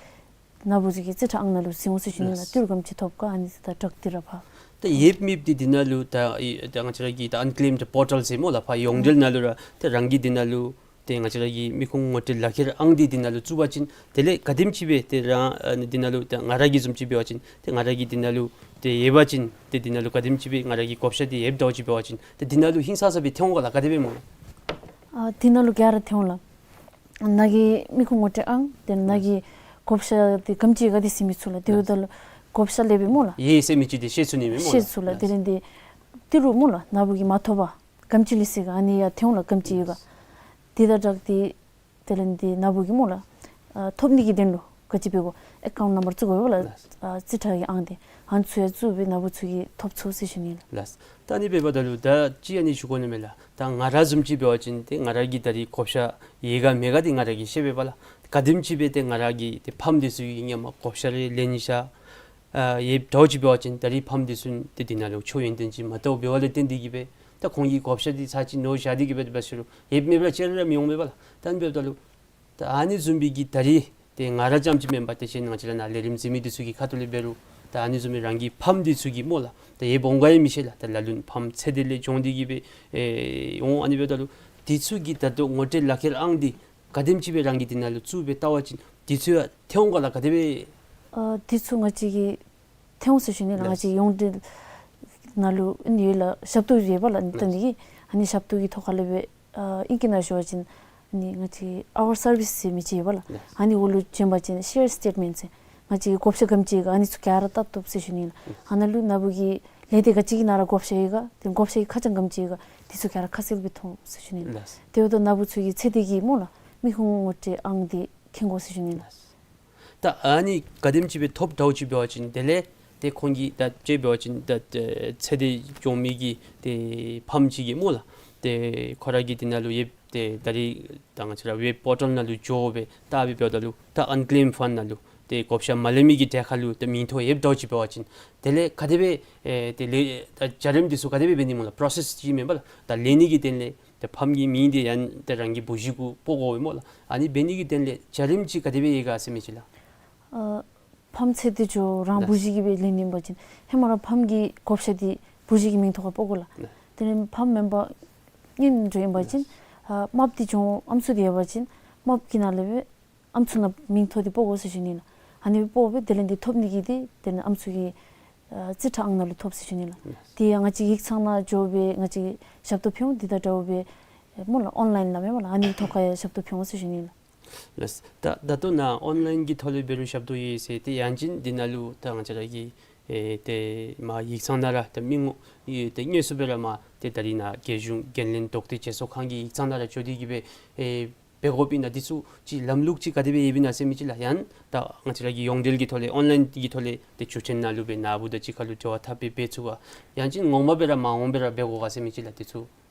ནཱ་བུ་ཚུ་གི་རྩིས་ཁྲ་ཨང་ནང་ལུ་གཟིགས་འོང་ཟེར་ཞུ་ནི་ལགས། ལགས། ཏི་རུ་ག་དེམ་ཅིག་ཐོབ་ག་ཨ་ནི་ཚུ་དང་སྦྲགས་ཏེ་ར་ཕར། ད་ཡོདཔ་མེདཔ་འདི་འདི་ནང་ལུ་ད་ཨེ་ད་ང་བཅས་ར་གི་ད་ཨན་ཀེམཌ་པོར་ཊལ་ཟེར་སྨོ་ལགས་ཕར་ཡོངས་འབྲེལ་ནང་ལུ་ར་ཏེ་རང་གི་འདི་ནང་ལུ་ཏེ་ང་བཅས་ར་གི་མི་ཁུངས་ངོ་སྤྲོད་ལག་ཁྱེར་ཨང་འདི་འདི་ནང་ལུ་བཙུགས་པ་ཅིན་དེ་ལས་ག་དེམ་ཅིག་སྦེ་ཏེ་རང་ཨ་ནི་འདི་ནང་ལུ་ད་ང་ར་གི་བཟུམ་ཅིག་འབད་བ་ཅིན་ཏེ་ང་ར་གི་འདི་ནང་ལུ་ཏེ་ཡོད་པ་ཅིན་ཏེ་འདི་ནང་ལུ་ག་དེམ་ཅིག་སྦེ་ང་ར་གི་བགོ་བཤའ་འདི་ཡོདཔ་འདྲཝ་ཅིག་འབད་བ་ཅིན་ཏེ་འདི་ནང་ལུ་ཧིང་སངས་ས་སྦེ་ཐོན་འོང་ག་ལགས་ག་དེ་སྦེ་སྨོ་ལགས། ཨ་འདི་ནང་ལུ་ག་ར་ཐོན་འོང་ལགས། ནཱ་གི་མི་ཁུངས་ངོ་སྤྲོད་ཨང་དེ་ནཱ་གི་བགོ་བཤའ་འདི་ག་དེམ་ཅིག་ག་དེ་ཟེར་མི་ཚུ་ལགས། དེ་འབདཝ་ད་ལུ་བགོ་བཤའ་ལས་སྦེ་སྨོ་ལགས། ཡོད་ཟེར་མི་ཅིག་འདི་ཤེས་ཚུགས་ནི་མས་སྨོ་ལགས། ཤེས་ཚུགས་ལགས། དེ་ལས་འདི་ཏི་རུ་སྨོ་ལགས་ནཱ་བུ་གིས་མ་ཐོབ་པར་ག་དེམ་ཅིག་ལུས་ཅི་ག་ཨ་ནི་ཡང་ཐོན་འོང་ལགས་ག་དེམ་ཅིག་ཡོད་ག། དེ་དང་སྦྲགས་ཏེ་དེ་ལས་འདི་ནཱ་བུ་གིས་སྨོ་ལགས་ཨ་ཐོབ་ནི་གི་དོན་ལུ་ག་ཅི་འབད་དགོ་ཨེ་ཀའུནཊ་ནམ་བར་བཙུགས་དགོ་པས་ལགས། ལགས། ཨ་རྩིས་ཁྲ་གི་ཨང་འདི་ཨ་ནི་ཚུ་ཡང་བཙུགས་སྦེ་ནཱ་བུ་ཚུ་གིས་ཐོབ་ཚུགས་ཟེར་ཞུ་ནི་ལགས། ལགས། ད་ཨ་ནི་འབདཝ་ད་ལུ་ད་ཅི་ཨ་ནི་ཞུ་དགོ་ནི་མས་ལགས། ད་ང་ར་བཟུམ་ཅིག་འབད་བ་ཅིན་ཏེ་ང་ར་གི་ད་རིས་བགོ་བཤའ་ཡོད་ག་མེད་ག་འདི་ང་ར་གིས་ཤེས་པས་པ་ལགས། ག་དེམ་ཅིག་སྦེ་ཏེ་ང་ར་གི་ཏེ་ཕམ་འདི་ཚུ་གི་ཧེ་མ་བགོ་བཤའ་རེ་ལེན་ནི་ཤ་ཨ་ཡོདཔ་འདྲཝ་ཅིག་འབད་བ་ཅིན་ད་རིས་ཕམ་འདི་ཚུ་ཏེ་འདི་ནང་ལུ་ཆོས་ཡོན་ཏན་ཅིག་མ་བལྟཝ་འབདཝ་ལས་བརྟེན་ཏེ་གིས་སྦེ་ད་ཁོང་གི་བགོ་བཤའ་འདི་ཚར་གཅིག་ནོར་བཞག་སྟེ་གིས་སྦེ་འབད་ཟེར་རུང་ཡོདཔ་མེདཔ་ར་ཅིག་ར་མི་འོང་མས་པ་ལགས། ད་ཨ་ནི་འབདཝ་ད་ལུ་ད་ཨ་ནི་བཟུམ་སྦེ་གི་ད་རིས་ཏེ་ང་ར་རྐྱངམ་ཅིག་མེན་པར་ཏེ་གཞན་ང་བཅས་ར་ནཱ་ལས་རིམ་གཟིགས་མི་འདི་ཚུ་གི་ཁ་ཐུག་ལས་འབད་རུང་ད་ཨ་ནི་བཟུམ་སྦེ་རང་གི་ཕམ་འདི་ཚུ་གི་སྨོ་ལགས་ད་ཡོདཔ་འོང་ག་ཡང་མི་ཤེས་ལགས། ད་ལ་ལུ་ཕམ་ཚེ་འདི་ལས་བྱུང་སྟེ་གིས་སྦེ་ཨེ་འོང་། ཨ་ནི་འབདཝ་ད་ལུ་འདི་ཚུ་གི་ད་ལྟོ་ངོ་སྤྲོད་ལག་ཁྱེར་ཨང་འདི་ག་དེམ་ཅིག་སྦེ་རང་གི་འདི་ནང་ལུ་བཙུགས་སྦེ་བལྟ་བ་ཅིན་འདི་ཚུ་ཡང་ཐོན་འོང་ག་ལགས་ག་དེ་སྦེ། ཨ་འདི་ཚུ་ང་བཅས་ཀྱིས་ཐོན་འོང་ཟེར་ཞུ་ནི་ལགས། ང་བཅས་ཡོངས་འབྲེལ་ནང་ལུ་ཨ་ནི་ཡོད་ལགས། ཞབས་ཏོག་ཡོད་པ་ལགས། ཨ་ནི་ད་ནི་གི་ཨ་ནི་ཞབས་ཏོག་གི་ཐོག་ཁ་ལས་སྦེ་ཨ་ཨིང་སྐད་ནང་ཞུ་བ་ཅིན་ཨ་ནི་ང་བཅས་ཨ་ཝར་སར་བིསི་ཟེར་མི་ཅིག་ཡོད་པ་ལགས། ཨ་ནི་འོག་ལུ་བྱོན་པ་ཅིན་ཤེར་སི་ཊེཊ་མེནཊ་ཟེར་ང་བཅས་ཀྱི་བགོ་བཤའ་ག་དེམ་ཅིག་ཡོད་ག་ཨ་ནི་ཚུ་ག་ར་བལྟ་བཏུབ་ཟེར་ཞུ་ནི་ལགས། ཨ་ནཱ་ལུ་ནཱ་བུ་གི་ལས་སྡེ་ག་ཅི་གི་ནང་ར་བགོ་བཤའ་ཡོད་ག་ཏེ་བགོ་བཤའ་གི་ཁ་གྲངས་ག་དེམ་ཅིག་ཡོད་ག་འདི་ཚུ་ག་ར་ཁ་གསལ་སྦེ་མཐོང་ཟེར་ཞུ་ནི་ལགས། དེ་འབདཝ་ད་ནཱ་བུ་ཚུ་གི་ཚེ་འདས་ཀྱི་སྨོ་ལགས་མི་ཁུངས་ངོ་སྤྲོད་ཨང་འདི་མཁྱེན་དགོ་ཟེར་ཞུ་ནི་ལགས། ད་ཨ་ནི་ག་དེམ་ཅིག་སྦེ་ཐོབ་འདྲཝ་ཅིག་འབད་བ་ཅིན་དེ་ལས་ཏེ་ཁོང་གིས་ད་ཅིག་འབད་བ་ཅིན་ད་ཚེ་འདས་བྱུང་མི་གི་ཏེ་ཕམ་ཅིག་གིས་སྨོ་ལགས་ཏེ་ཁོ་ར་གི་འདི་ནང་ལུ་ཡོདཔ་ཏེ་ད་རིས་ད་ང་བཅས་ར་ཝེབ་པོར་ཊལ་ནང་ལུ་འགྱོ་སྦེ་བལྟ་སྦེ་འབདཝ་ད་ལུ་ད་ཨན་ཀེམཌ་ཕཱནཌ་ནང་ལུ་ཏེ་བགོ་བཤའ་མ་ལེན་མི་གི་གྲས་ཁར་ལུ་ཏེ་མིང་ཐོ་ཡོདཔ་འདྲཝ་ཅིག་འབད་བ་ཅིན་དེ་ལས་ག་དེ་སྦེ་ཨེ་ཏེ་ལས་ད་བྱ་རིམ་འདི་ཚུ་ག་དེ་སྦེ་འབད་ནི་སྨོ་ལགས། པོརོ་སེསི་ཅིག་མེན་པ་ལགས། ད་ལེན་ནི་གི་དོན་ལས་ཏེ་ཕམ་གྱི་མིང་འདི་ཡང་ཏེ་རང་གི་བུ་གཞི་གུ་སྤོ་དགོ་པས་སྨོ་ལགས། ཨ་ནི་འབད་ནི་གི་དོན་ལས་བྱ་རིམ་ཅིག་ག་དེ་སྦེ་ཡོད་ག་ཟེར་མི་ཅིག་ལགས། ཨ་ཕམ་ཚེ་འདས་འགྱོ་རང་ལགས། བུ་གཞི་གིས་སྦེ་ལེན་ནི་ཨིན་པ་ཅིན་ཧེ་མ་ར་ཕམ་གྱི་བགོ་བཤའ་འདི་བུ་གཞི་གི་མིང་ཐོག་ཁར་སྤོ་དགོ་ལགས། ལགས། དེ་ལས་ཕམ་མེན་པར་གཉེན་འགྲོ་ཨིན་པ་ཅིན་ལགས། ཨ་རྨགཔ་འདི་བྱུང་ཨམ་སྲུ་འདི་ཡོད་པ་ཅིན་རྨགཔ་གི་ནང་ལས་སྦེ་ཨམ་སྲུ་ནང་མིང་ཐོ་འདི་སྤོ་དགོ་ཟེར་ཞུ་ནི་ལགས། ཨ་ནི་སྤོ་སྦེ་དེ་ལས་འདི་ཐོབ་ནི་གི་འདི་དེ་ལས་ཨམ་སྲུ་གི་ཨ་རྩིས་ཁྲ་ཨང་ནང་ལུ་ཐོབ་ཟེར་ཞུ་ནི་ལགས། ལགས། དེ་ཡང་ང་བཅས་ཡིག་ཚང་ནང་འགྱོ་སྦེ་ང་བཅས་ཞབས་ཏོག་ཕུལ་འོང་། འདི་དང་འདྲཝ་སྦེ་སྨོ་ལགས་ཨོན་ལའིན་ལགས་མེན་པ་ལགས། ཨ་ནི་ཐོག་ཁར་ཡང་ཞབས་ཏོག་ཕུལ་འོང་ཟེར་ཞུ་ནི་ལགས། ལགས། ད་ད་ལྟོ་ནཱ་ཨོན་ལའིན་གྱི་ཐོག་ལས་འབད་རུང་ཞབས་ཏོག་ཡོད་ཟེར། ཏེ་ཡང་ཅིན་འདི་ནང་ལུ་ད་ང་བཅས་ར་གི་ཨེ་ཏེ་མར་ཡིག་ཚང་ནང་ར་ཏེ་མི་ངོམ་ཡོད་ཏེ་དངོས་སུ་སྦེ་ར་མར་ཏེ་ད་རིས་ནཱ་རྒྱལ་གཞུང་འགན་ལེན་དོགས་འདྲི་བརྗེ་སོར་ཁང་གི་ཡིག་ཚང་ནང་ར་འགྱོ་སྟེ་གིས་སྦེ་ཨེ་འབད་དགོཔ་ཨིན་ན་འདི་ཚུ་ཅིག་ལམ་ལུགས་ཅིག་ག་དེ་སྦེ་ཡོདཔ་ཨིན་ན་ཟེར་མི་ཅིག་ལགས། ཡང་ད་ང་བཅས་ར་གི་ཡོངས་འབྲེལ་གྱི་ཐོག་ལས་ཨོན་ལའིན་གྱི་ཐོག་ལས་ཏེ་བརྒྱུད་འཕྲིན་ནང་ལུ་སྦེ་ནཱ་བུ་དང་གཅིག་ཁར་ལུ་འབྲེལ་བ་འཐབ་སྦེ་འབད་ཚུགས་ག། ཡང་ཅིན་ངོ་མ་སྦེ་ར་མར་འོང་སྦེ་ར་འབད་དགོ་ག་ཟེར་མི་ཅིག་ལགས་འདི་ཚུ།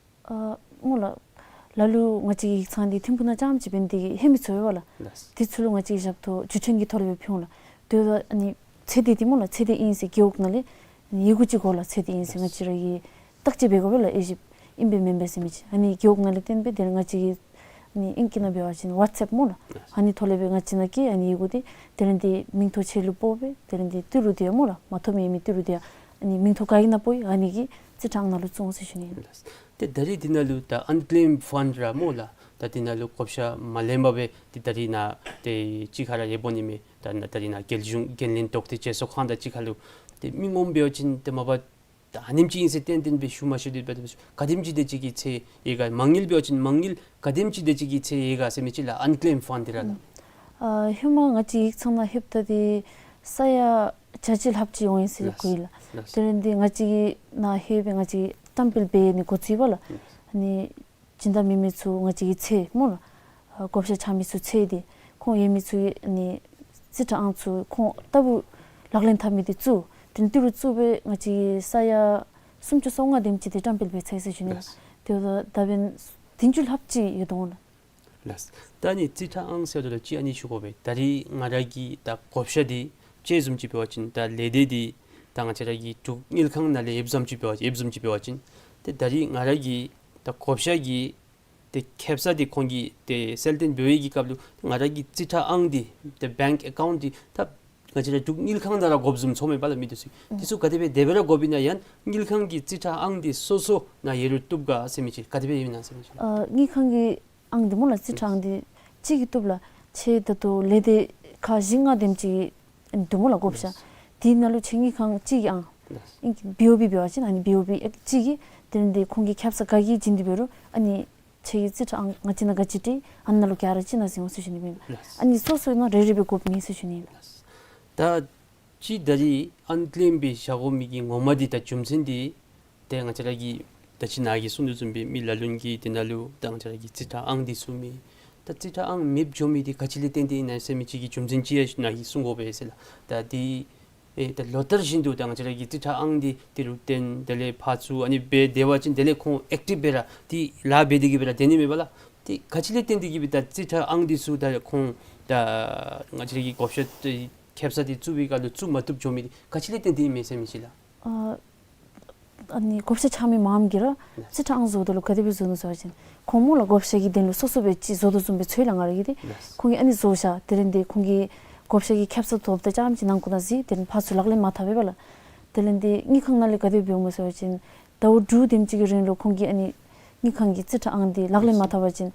ཨ་སྨོ་ལགས། ལ་ལུ་ང་བཅས་ཡིག་ཚང་འདི་ཐིམ་ཕུག་ནང་རྐྱངམ་ཅིག་འབད་ནི་དེ་གིས་ཧེ་མི་ཚུ་ཡོད་པ་ལགས། ལགས། འདི་ཚུ་ལུ་ང་བཅས་ཞབས་ཏོག་བརྒྱུད་འཕྲིན་གྱི་ཐོག་ལས་སྦེ་ཕུལ་འོང་ལགས། དེ་ད་ཨ་ནི་ཚེ་འདས་འདི་སྨོ་ལགས་ཚེ་འདས་ཨིན་ཟེར་རྒེད་འོག་ནང་ལས་ཨ་ནི་ཡི་གུ་ཅིག་དགོ་ལགས། ཚེ་འདས་ཨིན་ཟེར་ང་བཅས་ར་གིས་བརྟག་དཔྱད་འབད་དགོ་པས་ལགས། ཨེ་ཞིབ་ཨིན་པས་མེན་པས་ཟེར་མི་ཅིག། ཨ་ནི་རྒེད་འོག་ནང་ལས་བརྟེན་སྦེ་དེ་ལས་ང་བཅས་ཀྱི་ཨ་ནི་ཨིང་སྐད་ནང་འབད་བ་ཅིན་ཝཊས་ཨེཔ་སྨོ་ལགས། ཨ་ནི་ཐོག་ལས་སྦེ་ང་བཅས་ནང་གི་ཨ་ནི་ཡི་གུ་འདི་དེ་ལས་འདི་མིང་ཐོ་ཁྱེད་ལུ་སྤོ་སྦེ་དེ་ལས་འདི་ཏི་རུ་འདི་ཡང་སྨོ་ལགས་མ་ཐོབ་མི་མི་ཏི་རུ་འདི་ཡང་ཨ་ནི་མིང་ཐོ་ག་གི་ནང་སྤོ་ཡི་ཨ་ནི་གི་རྩིས་ཁྲ་ནང་ལུ་བཙུགས་འོང་ཟེར་ཞུ་ནི་ཨིན། ཏེ་ད་རིས་འདི་ནང་ལུ་ད་ཨན་ཀེམཌ་ཕཱནཌ་ར་སྨོ་ལགས། ད་འདི་ནང་ལུ་བགོ་བཤའ་མ་ལེན་པར་སྦེ་ཏེ་ད་རིས་ནཱ་ཏེ་གཅིག་ཁར་ར་ཡོདཔ་འོང་ནི་མས། ད་ནཱ་ད་རིས་ནཱ་རྒྱལ་གཞུང་འགན་ལེན་དོགས་འདྲི་བརྗེ་སོར་ཁང་དང་གཅིག་ཁར་ལུ་ཏེ་མི་ངོམ་འབད་བ་ཅིན་ཏེ་མ་པ་ད་ཨ་ནེམ་ཅིག་ཨིན་ཟེར་གཏན་གཏན་སྦེ་ཞུ་མ་ཤེས་དེ་འབད་ག་དེམ་ཅིག་དེ་ཅིག་གི་ཚད་ཡོད་ག། མ་དངུལ་འབད་བ་ཅིན་མ་དངུལ་ག་དེམ་ཅིག་དེ་ཅིག་གི་ཚད་ཡོད་ག་ཟེར་མི་ཅིག་ལགས་ཨན་ཀེམཌ་ཕཱནཌ་འདི་ར་ལགས། ཨ་ཧེ་མ་ང་བཅས་ཡིག་ཚང་ནང་ལྷོདཔ་ད་འདི་ས་ཡ་ བརྒྱ་ཆ་ལྷགཔ་ཅིག་འོང་ཡི་ཟེར་གོ་ཡི་ལགས། ལགས། དེ་ལས་འདི་ང་བཅས་ཀྱི་ནཱ་ལྷོད་སྦེ་ང་བཅས་ཀྱིས་བཀྲམ་སྤེལ་འབད་ནི་འགོ་བཙུགས་པ་ལགས། ལགས། ཨ་ནི་སྦྱིན་བདག་མེད་མི་ཚུ་ང་བཅས་ཀྱི་ཚལ་སྨོ་ལགས། ཨ་བགོ་བཤའ་འཆང་མི་ཚུ་ཚལ་འདི་ཁོང་ཡོད་མི་ཚུ་གི་ཨ་ནི་རྩིས་ཁྲ་ཨང་ཚུ་ཁོང་ལྟ་བུ་ལག་ལེན་འཐབ་མི་འདི་བཙུགས། དེ་ལས་ཏི་རུ་བཙུགས་སྦེ་ང་བཅས་ཀྱིས་ས་ཡ་སུམ་ཅུ་སོ་ལྔ་དེམ་ཅིག་འདི་བཀྲམ་སྤེལ་འབད་ཚར་ཡི་ཟེར་ཞུ་ནི། ལགས། དེ་འབདཝ་ད་ད་འབདན་བདུན་ཅུ་ལྷགཔ་ཅིག་ཡོད་དོ་འོང་ལགས། ལགས། ད་ཨ་ནི་རྩིས་ཁྲ་ཨང་ཟེརཝ་ད་ལུ་ཅིག་ཨ་ནི་ཞུ་དགོ་པས། ད་རིས་ང་ར་གིས་ད་བགོ་བཤའ་འདི་དཔྱེ་བཟུམ་ཅིག་འབད་བ་ཅིན་ད་ལས་སྡེ་འདི་ད་ང་བཅས་ར་གི་འབྲུག་དངུལ་ཁང་ནང་ལས་ཡོདཔ་བཟུམ་ཅིག་འབད་བ་ཡོདཔ་བཟུམ་ཅིག་འབད་བ་ཅིན་ཏེ་ད་རིས་ང་ར་གིས་ད་བགོ་བཤའ་གི་ཏེ་ཁེབ་ས་འདི་ཁོང་གིས་ཏེ་གསལ་སྟོན་འབད་བའི་གི་སྐབས་ལུ་ང་ར་གི་རྩིས་ཁྲ་ཨང་འདི་ཏེ་བེངཀ་ཨེ་ཀའུནཊ་འདི་ད་ང་བཅས་ར་འབྲུག་དངུལ་ཁང་ནང་ར་དགོཔ་བཟུམ་ཚོརཝ་མས་པ་ལགས་མི་འདི་ཚུ། འདི་ཚུ་ག་དེ་སྦེ་དེ་སྦེ་ར་དགོཔ་ཨིན་ན་ཡང་དངུལ་ཁང་གི་རྩིས་ཁྲ་ཨང་འདི་སོ་སོ་ནང་ཡོད་རུང་བཏུབ་ག་ཟེར་མི་ཅིག་ག་དེ་སྦེ་ཨིན་ན་ཟེར་མི་ཅིག། ཨ་དངུལ་ཁང་གི་ཨང་འདི་སྨོ་ལགས། རྩིས་ཁྲ་ཨང་འདི་གཅིག་གིས་བཏུབ་ལགས། ཁྱད་ད་ལྟོ་ལས་སྡེ་ཁག་བཞི་ལྔ་དེམ་ཅིག་འདུག་སྨོ་ལགས་བགོ་བཤའ། དེ་ནང་ལུ་ཁྱད་དངུལ་ཁང་གཅིག་གི་ཨང་ཨིན་བི་ཨོ་བི་འབད་བ་ཅིན་ཨ་ནི་བི་ཨོ་བི་ཨེག་གཅིག་གི་དེ་ལས་འདི་ཁོང་གིས་ཁེབ་ས་ག་གིས་བྱིན་ཏེ་འབད་རུང་ཨ་ནི་ཁྱད་ཀྱི་རྩིས་ཁྲ་ཨང་ང་བཅས་ནང་ག་ཅི་སྤྲོད་ཨ་ནི་ནང་ལུ་ག་ར་བྱིན་ན་བཟུམ་འོང་ཟེར་ཞུ་ནི་ཨིན། ཨ་ནི་སོ་སོ་ནང་རེ་རེ་སྦེ་དགོཔ་མེད་ཟེར་ཞུ་ནི་ཨིན། ད་ཅི་ད་རིས་ཨ་ནི་ལེན་སྦེ་བཞག་དགོ་མི་གི་ངོ་མ་འདི་ད་རྒྱུ་མཚན་འདི་ཏེ་ང་བཅས་ར་གིས་ད་ཅི་ནཱ་གིས་གསུངས་དོ་བཟུམ་སྦེ་མི་ལ་ལུ་གིས་དེ་ནང་ལུ་ད་ང་བཅས་ར་གི་རྩིས་ཁྲ་ཨང་འདི་ཚུ་མེད། ད་རྩིས་ཁྲ་ཨང་མེདཔ་འགྱོ་མི་འདི་ག་ཅི་ལས་བརྟེན་ཏེ་ཨིན་ན་ཟེར་མི་ཅིག་གི་རྒྱུ་མཚན་ཅིག་ཡང་ནཱ་གིས་གསུང་དགོ་པས་ཟེར་ལགས། ད་འདི་ཨེ་ད་ལོ་ལྟར་བཞིན་དུ་ད་ང་བཅས་ར་གི་རྩིས་ཁྲ་ཨང་འདི་ཏི་རུ་བཏོན། དེ་ལས་ཕར་ཚུར་ཨ་ནི་སྦེ་སྡོད་པ་ཅིན་དེ་ལས་ཁོང་ཨེག་ཊིབ་སྦེ་ར་ཏེ་ལཱ་འབད་དེ་གི་སྦེ་ར་སྡོད་ནི་མས་པ་ལགས། ཏེ་ག་ཅི་ལས་བརྟེན་ཏེ་གི་སྦེ་ད་རྩིས་ཁྲ་ཨང་འདི་ཚུ་ད་ཁོང་ད་ང་བཅས་ར་གི་བགོ་བཤའ་ཏེ་ཁེབ་ས་འདི་བཙུགས་པའི་སྐབས་ལུ་བཙུགས་མ་བཏུབ་འགྱོ་མི་འདི་ག་ཅི་ལས་བརྟེན་ཏེ་ཨིན་མས་ཟེར་མི་ཅིག་ལགས། ཨ་ཨ་ནི་བགོ་བཤའ་འཆང་མི་མངམ་གིས་ར་རྩིས་ཁྲ་ཨང་བཟོཝ་ད་ལུ་ག་དེ་སྦེ་བཟོ་ནུག་ཟེར་བ་ཅིན་ཁོང་སྨོ་ལགས་བགོ་བཤའ་གི་དོན་ལུ་སོ་སོ་སྦེ་ཅིག་བཟོ་དོ་བཟུམ་སྦེ་ཚོར་ཡི་ལགས་ང་ར་གིས་ཏེ། ཁོང་གིས་ཨ་ནི་བཟོ་བཞག། དེ་ལས་འདི་ཁོང་གིས་བགོ་བཤའ་གི་ཁེབ་ས་ཐོབ་ད་རྐྱངམ་ཅིག་ནང་ཁོ་ན་གཟིགས། དེ་ལས་ཕར་ཚུར་ལག་ལེན་མ་འཐབ་པས་པ་ལགས། དེ་ལས་འདི་དངུལ་ཁང་ནང་ལས་ག་དེ་སྦེ་འོངམ་སྨོ་ཟེར་བ་ཅིན་ཟླཝ་དྲུག་དེམ་ཅིག་གི་རིང་ལུ་ཁོང་གིས་ཨ་ནི་དངུལ་ཁང་གི་རྩིས་ཁྲ་ཨང་འདི་ལག་ལེན་མ་འཐབ་པ་ཅིན་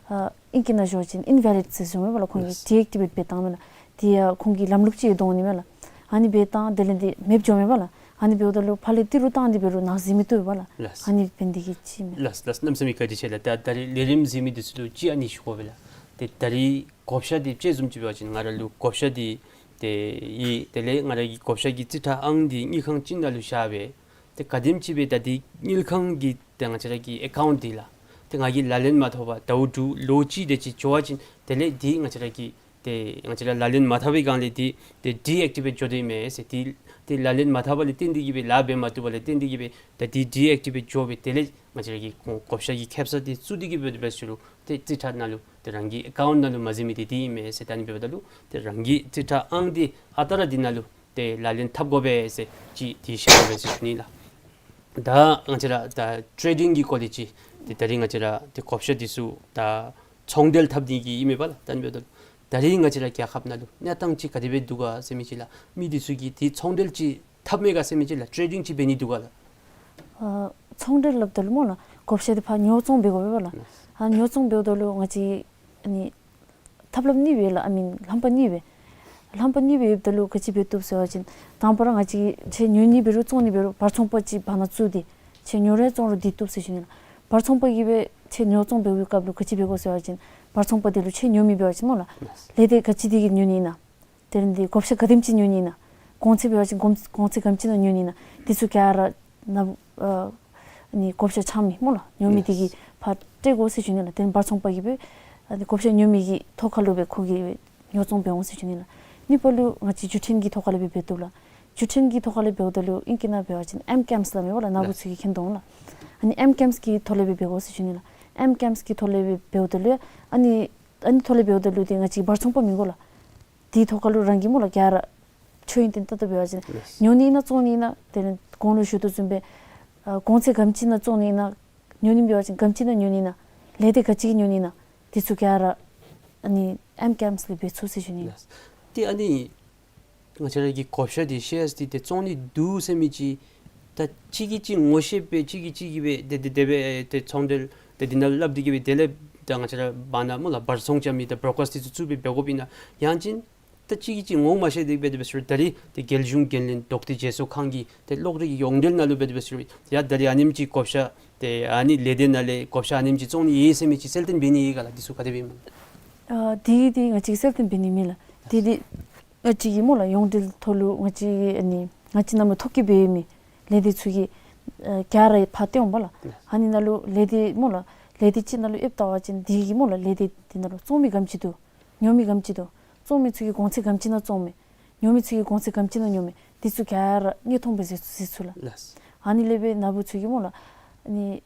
ཨ་ཨིང་སྐད་ནང་ཞུ་བ་ཅིན་ཨིན་ཝེ་ལིཌ་ཟེར་ཞུཝ་མས་པ་ལགས། ཁོང་གིས་ཌི་ཨེག་ཊི་ཝེཊ་འབད་བཏང་མས་ལགས། དེ་ཡང་ཁོང་གི་ལམ་ལུགས་ཅིག་ཡོད་དོ་འོང་ནི་མས་ལགས། ཨ་ནི་འབད་བཏང་དེ་ལས་འདི་མེདཔ་འགྱོཝ་མས་པ་ལགས། ཨ་ནི་འབདཝ་ད་ལུ་ཕར་ལས་ཏི་རུ་བཏང་སྟེ་འབད་རུང་ནང་གཟིགས་མི་བཏུབ་པས་པ་ལགས། ཨ་ནི་འབད་ནི་དེ་གིས་ཅིག་མས། ལགས་ལགས། གནམ་མེད་ས་མེད་བཀའ་དྲིན་ཆེ་ལགས། ད་ད་རིས་ལས་རིམ་གཟིགས་མི་འདི་ཚུ་ལུ་ཅིག་ཨ་ནི་ཞུ་དགོ་པས་ལགས། ཏེ་ད་རིས་བགོ་བཤའ་འདི་དཔྱེ་བཟུམ་ཅིག་འབད་བ་ཅིན་ང་ར་ལུ་བགོ་བཤའ་འདི་ཏེ་ཡོད། དེ་ལས་ང་ར་གི་བགོ་བཤའ་གི་རྩིས་ཁྲ་ཨང་འདི་དངུལ་ཁང་ཅིག་ནང་ལུ་བཞག་སྦེ་ཏེ་ག་དེམ་ཅིག་སྦེ་ད་འདི་དངུལ་ཁང་གི་ཏེ་ང་བཅས་ར་གི་ཨེ་ཀའུནཊ་འདི་ལགས་ཏེ་ང་གིས་ལག་ལེན་མ་འཐབ་པར་ཟླཝ་དྲུག་ལོ་གཅིག་དེ་ཅིག་འགྱོ་བ་ཅིན་དེ་ལས་འདི་ང་བཅས་ར་གི་ཏེ་ང་བཅས་ར་ལག་ལེན་མ་འཐབ་པའི་སྒང་ལས་འདི་ཏེ་ཌི་ཨེག་ཊི་ཝེཊ་འགྱོ་དོ་ཨིན་མས་ཟེར། ཏེ་ཏེ་ལག་ལེན་མ་འཐབ་པ་ལས་བརྟེན་ཏེ་གི་སྦེ་ལཱ་འབད་མ་བཏུབ་པ་ལས་བརྟེན་ཏེ་གི་སྦེ་ད་འདི་ཌི་ཨེག་ཊི་ཝེཊ་འགྱོ་སྦེ་དེ་ལས་ང་བཅས་ར་གི་ཁོང་བགོ་བཤའ་གི་ཁེབ་ས་འདི་བཙུགས་ཏེ་གི་སྦེ་འབད་ཞུ་རུང་ཏེ་རྩིས་ཁྲ་ནང་ལུ་ཏེ་རང་གི་ཨེ་ཀའུནཊ་ནང་ལུ་མ་གཟིགས་མི་འདི་འདི་ཨིན་མས་ཟེར། ད་ཨ་ནི་འབདཝ་ད་ལུ་ཏེ་རང་གི་རྩིས་ཁྲ་ཨང་འདི་ཨ་རྟག་ར་འདི་ནང་ལུ་ཏེ་ལག་ལེན་འཐབ་དགོ་པས་ཟེར་ཅིག་འདི་ཞུ་དགོ་པས་ཟེར་ཞུ་ནི་ལགས། ད་ང་བཅས་ར་ད་ཊེ་ཌིང་གི་སྐོར་ལས་ཅིག་ཏེ་ད་རིས་ང་བཅས་ར་ཏེ་བགོ་བཤའ་འདི་ཚུ་ད་ཚོང་འབྲེལ་འཐབ་ནི་གི་ཨིན་མས་པ་ལགས། ད་ཨ་ནི་འབདཝ་ད་ད་རིས་ང་བཅས་ར་རྒྱལ་ཁབ་ནང་ལུ་གནས་སྟངས་ཅིག་ག་དེ་སྦེ་འདུག་ག་ཟེར་མི་ཅིག་ལགས། མི་འདི་ཚུ་གིས་ཏེ་ཚོང་འབྲེལ་ཅིག་འཐབ་མས་ག་ཟེར་མི་ཅིག་ལགས། ཊེ་ཌིང་ཅིག་འབད་ནི་འདུག་ག་ལགས། ཨ་ཚོང་འབྲེལ་སླབ་ད་ལུ་སྨོ་ལགས་བགོ་བཤའ་འདི་ཕར་ཉོ་བཙོང་འབད་དགོ་པས་པ་ལགས། ཨ་ཉོ་བཙོང་འབདཝ་ད་ལུ་ང་བཅས་ཨ་ནི་ཐབས་ལམ་གཉིས་ཡོད་ལགས། ཨ་མེན་ལྷམ་པ་གཉིས་ཡོད། ལྷམ་པ་གཉིས་ཡོདཔ་ད་ལུ་ག་ཅི་འབད་བཏུབ་ཟེར་བ་ཅིན་དང་པ་ར་ང་བཅས་ཁྱད་ཉོ་ནི་འབད་རུང་བཙོང་ནི་འབད་རུང་བར་ཚོང་པ་ཅིག་བར་ན་བཙུགས་ཏེ་ཁྱད་ཉོ་རུང་བཙོང་རུང་འདི་བཏུབ་ཟེར་ཞུ་ནི་ལགས། བར་ཚོང་པ་གིས་སྦེ་ཁྱད་ཉོ་བཙོང་འབད་བའི་སྐབས་ལུ་ག་ཅི་འབད་དགོ་ཟེར་བ་ཅིན་བར་ཚོང་པ་འདི་ལུ་ཁྱད་ཉོ་མི་འབད་བ་ཅིན་སྨོ་ལགས་ལས་སྡེ་ག་ཅི་འདི་གིས་ཉོ་ནི་ཨིན་ན། དེ་ལས་འདི་བགོ་བཤའ་ག་དེམ་ཅིག་ཉོ་ནི་ཨིན་ན། གོང་ཚད་འབད་བ་ཅིན་གོང་གོང་ཚད་ག་དེམ་ཅིག་ནང་ཉོ་ནི་ཨིན་ན། འདི་ཚུ་ག་ར་ནཱ་ཨ་ནི་བགོ་བཤའ་འཆང་མི་སྨོ་ལགས་ཉོ་མི་འདི་གིས་ཕར་སྤྲོད་དགོ་ཟེར་ཞུ་ནི་ལགས། དེ་ལས་བར་ཚོང་པ་གིས་སྦེ་ཨ་ནི་བགོ་བཤའ་ཉོ་མི་གི་ཐོག་ཁ་ལུ་སྦེ་ཁོ་གིས་ཉོ་བཙོང་འབད་འོང་ཟེར་ཞུ་ནི་ལགས། གཉིས་པ་ལུ་ང་བཅས་བརྒྱུད་འཕྲིན་གྱི་ཐོག་ཁ་ལས་སྦེ་འབད་བཏུབ་ལགས། བརྒྱུད་འཕྲིན་གྱི་ཐོག་ཁ་ལས་འབདཝ་ད་ལུ་ཨིང་སྐད་ནང་འབད་བ་ཅིན་ཨེམ་ཀེམས་སླབ་མས་པ་ལགས། ནཱ་བུ་ཚུ་གིས་མཁྱེན་དོ་འོང་ལགས། ཨ་ནི་ཨེམ་ཀེམས་ཀྱི་ཐོག་ལས་སྦེ་འབད་དགོ་ཟེར་ཞུ་ནི་ལགས། ཨེམ་ཀེམས་ཀྱི་ཐོག་ལས་སྦེ་འབདཝ་ད་ལུ་ཨ་ནི་ཨ་ནི་ཐོག་ལས་འབདཝ་ད་ལུ་ཏེ་ང་བཅས་བར་ཚོང་པ་མི་དགོ་ལགས། དེའི་ཐོག་ཁ་ལུ་རང་གིས་སྨོ་ལགས་ག་ར་ཆོས་ཡོན་ཏན་ཏག་ཏག་འབད་བ་ཅིན་ཉོ་ནི་ཨིན་ན་བཙོང་ནི་ཨིན་ན་དེ་ལས་གོང་ལུ་ཞུ་དོ་བཟུམ་སྦེ་ཨ་གོང་ཚད་ག་དེམ་ཅིག་ནང་བཙོང་ནི་ཨིན་ན། ཉོ་ནི་འབད་བ་ཅིན་ག་དེམ་ཅིག་ནང་ཉོ་ནི་ཨིན་ན། ལས་སྡེ་ག་ཅི་གིས་ཉོ་ནི་ཨིན་ན། དེ་ཚུ་ག་ར་ཨ་ནི་ཨེམ་ཀེམས་ལས་འབད་ཚུགས་ཟེར་ཞུ་ནི། ཏེ་ཨ་ནི་ང་བཅས་ར་གི་བགོ་བཤའ་འདི་ཤེརསི་འདི་ཏེ་བཙོང་ནི་འདུག་ཟེར་མི་ཅིག་ད་གཅིག་གིས་གཅིག་ངོ་ཤེས་སྦེ་གཅིག་གིས་གཅིག་གིས་སྦེ་ཏེ་ཏེ་དེ་སྦེ་ཏེ་ཚོང་འབྲེལ་ཏེ་འདི་ནང་སླབ་སྟེ་གི་སྦེ་དེ་ལས་ད་ང་བཅས་ར་བར་ན་སྨོ་ལགས་བར་ཚོང་རྐྱབ་མི་ད་བོརོ་ཀརསི་འདི་ཚུ་བཙུགས་སྦེ་འབད་དགོཔ་ཨིན་ན། ཡང་ཅིན་ད་གཅིག་གིས་གཅིག་ངོ་མ་ཤེས་ཏེ་སྦེ་དེ་སྦེ་ཞུ་རུང་ད་རིས་ཏེ་རྒྱལ་གཞུང་འགན་ལེན་ལོག་སྟེ་བརྗེ་སོར་ཁང་གི་ཏེ་གློག་རིག་གི་ཡོངས་འབྲེལ་ནང་ལུ་སྦེ་དེ་སྦེ་ཞུ་རུང་ཡ་ད་རིས་ཨ་ནེམ་ཅིག་བགོ་བཤའ་ཏེ་ཨ་ནི་ལས་སྡེ་ནང་ལས་བགོ་བཤའ་ཨ་ནེམ་ཅིག་བཙོང་ནི་ཡོད་ཟེར་མི་ཅིག་གསལ་སྟོན་འབད་ནི་ཡོད་ག་ལགས། འདི་ཚུ་ག་དེ་སྦེ་ཨིན་མས། ཨ་དེ་འདི་ང་བཅས་གསལ་སྟོན་འབད་ནི་མེད་ལགས། དེ་འདི་ ང་བཅས་ཀྱི་སྨོ་ལགས་ཡོངས་འབྲེལ་ཐོག་ལུ་ང་བཅས་ཀྱི་ཨ་ནི་ང་བཅས་ནང་མི་ཐོ་བཀོད་འབད་མི་ལས་སྡེ་ཚུ་གིས་ཨ་ག་ར་ཕར་སྟོན་འོང་པ་ལགས། ཨ་ནི་ནང་ལུ་ལས་སྡེ་སྨོ་ལགས་ལས་སྡེ་ཅིག་ནང་ལུ་ཨེབ་བལྟ་བ་ཅིན་དེ་གི་སྨོ་ལགས་ལས་སྡེ་དེ་ནང་ལུ་བཙོང་མི་ག་དེམ་ཅིག་འདུག། ཉོ་མི་ག་དེམ་ཅིག་འདུག། བཙོང་མི་ཚུ་གིས་གོང་ཚད་ག་དེམ་ཅིག་ནང་བཙོང་མི། ཉོ་མི་ཚུ་གིས་གོང་ཚད་ག་དེམ་ཅིག་ནང་ཉོ་མི། དེ་ཚུ་ག་ར་མངོན་མཐོང་སྦེ་གཟིགས་གཟིགས་ཚུགས་ལགས། ལགས། ཨ་ནི་ལས་འབད་ནཱ་བུ་ཚུ་གིས་སྨོ་ལགས་ཨ་ནི་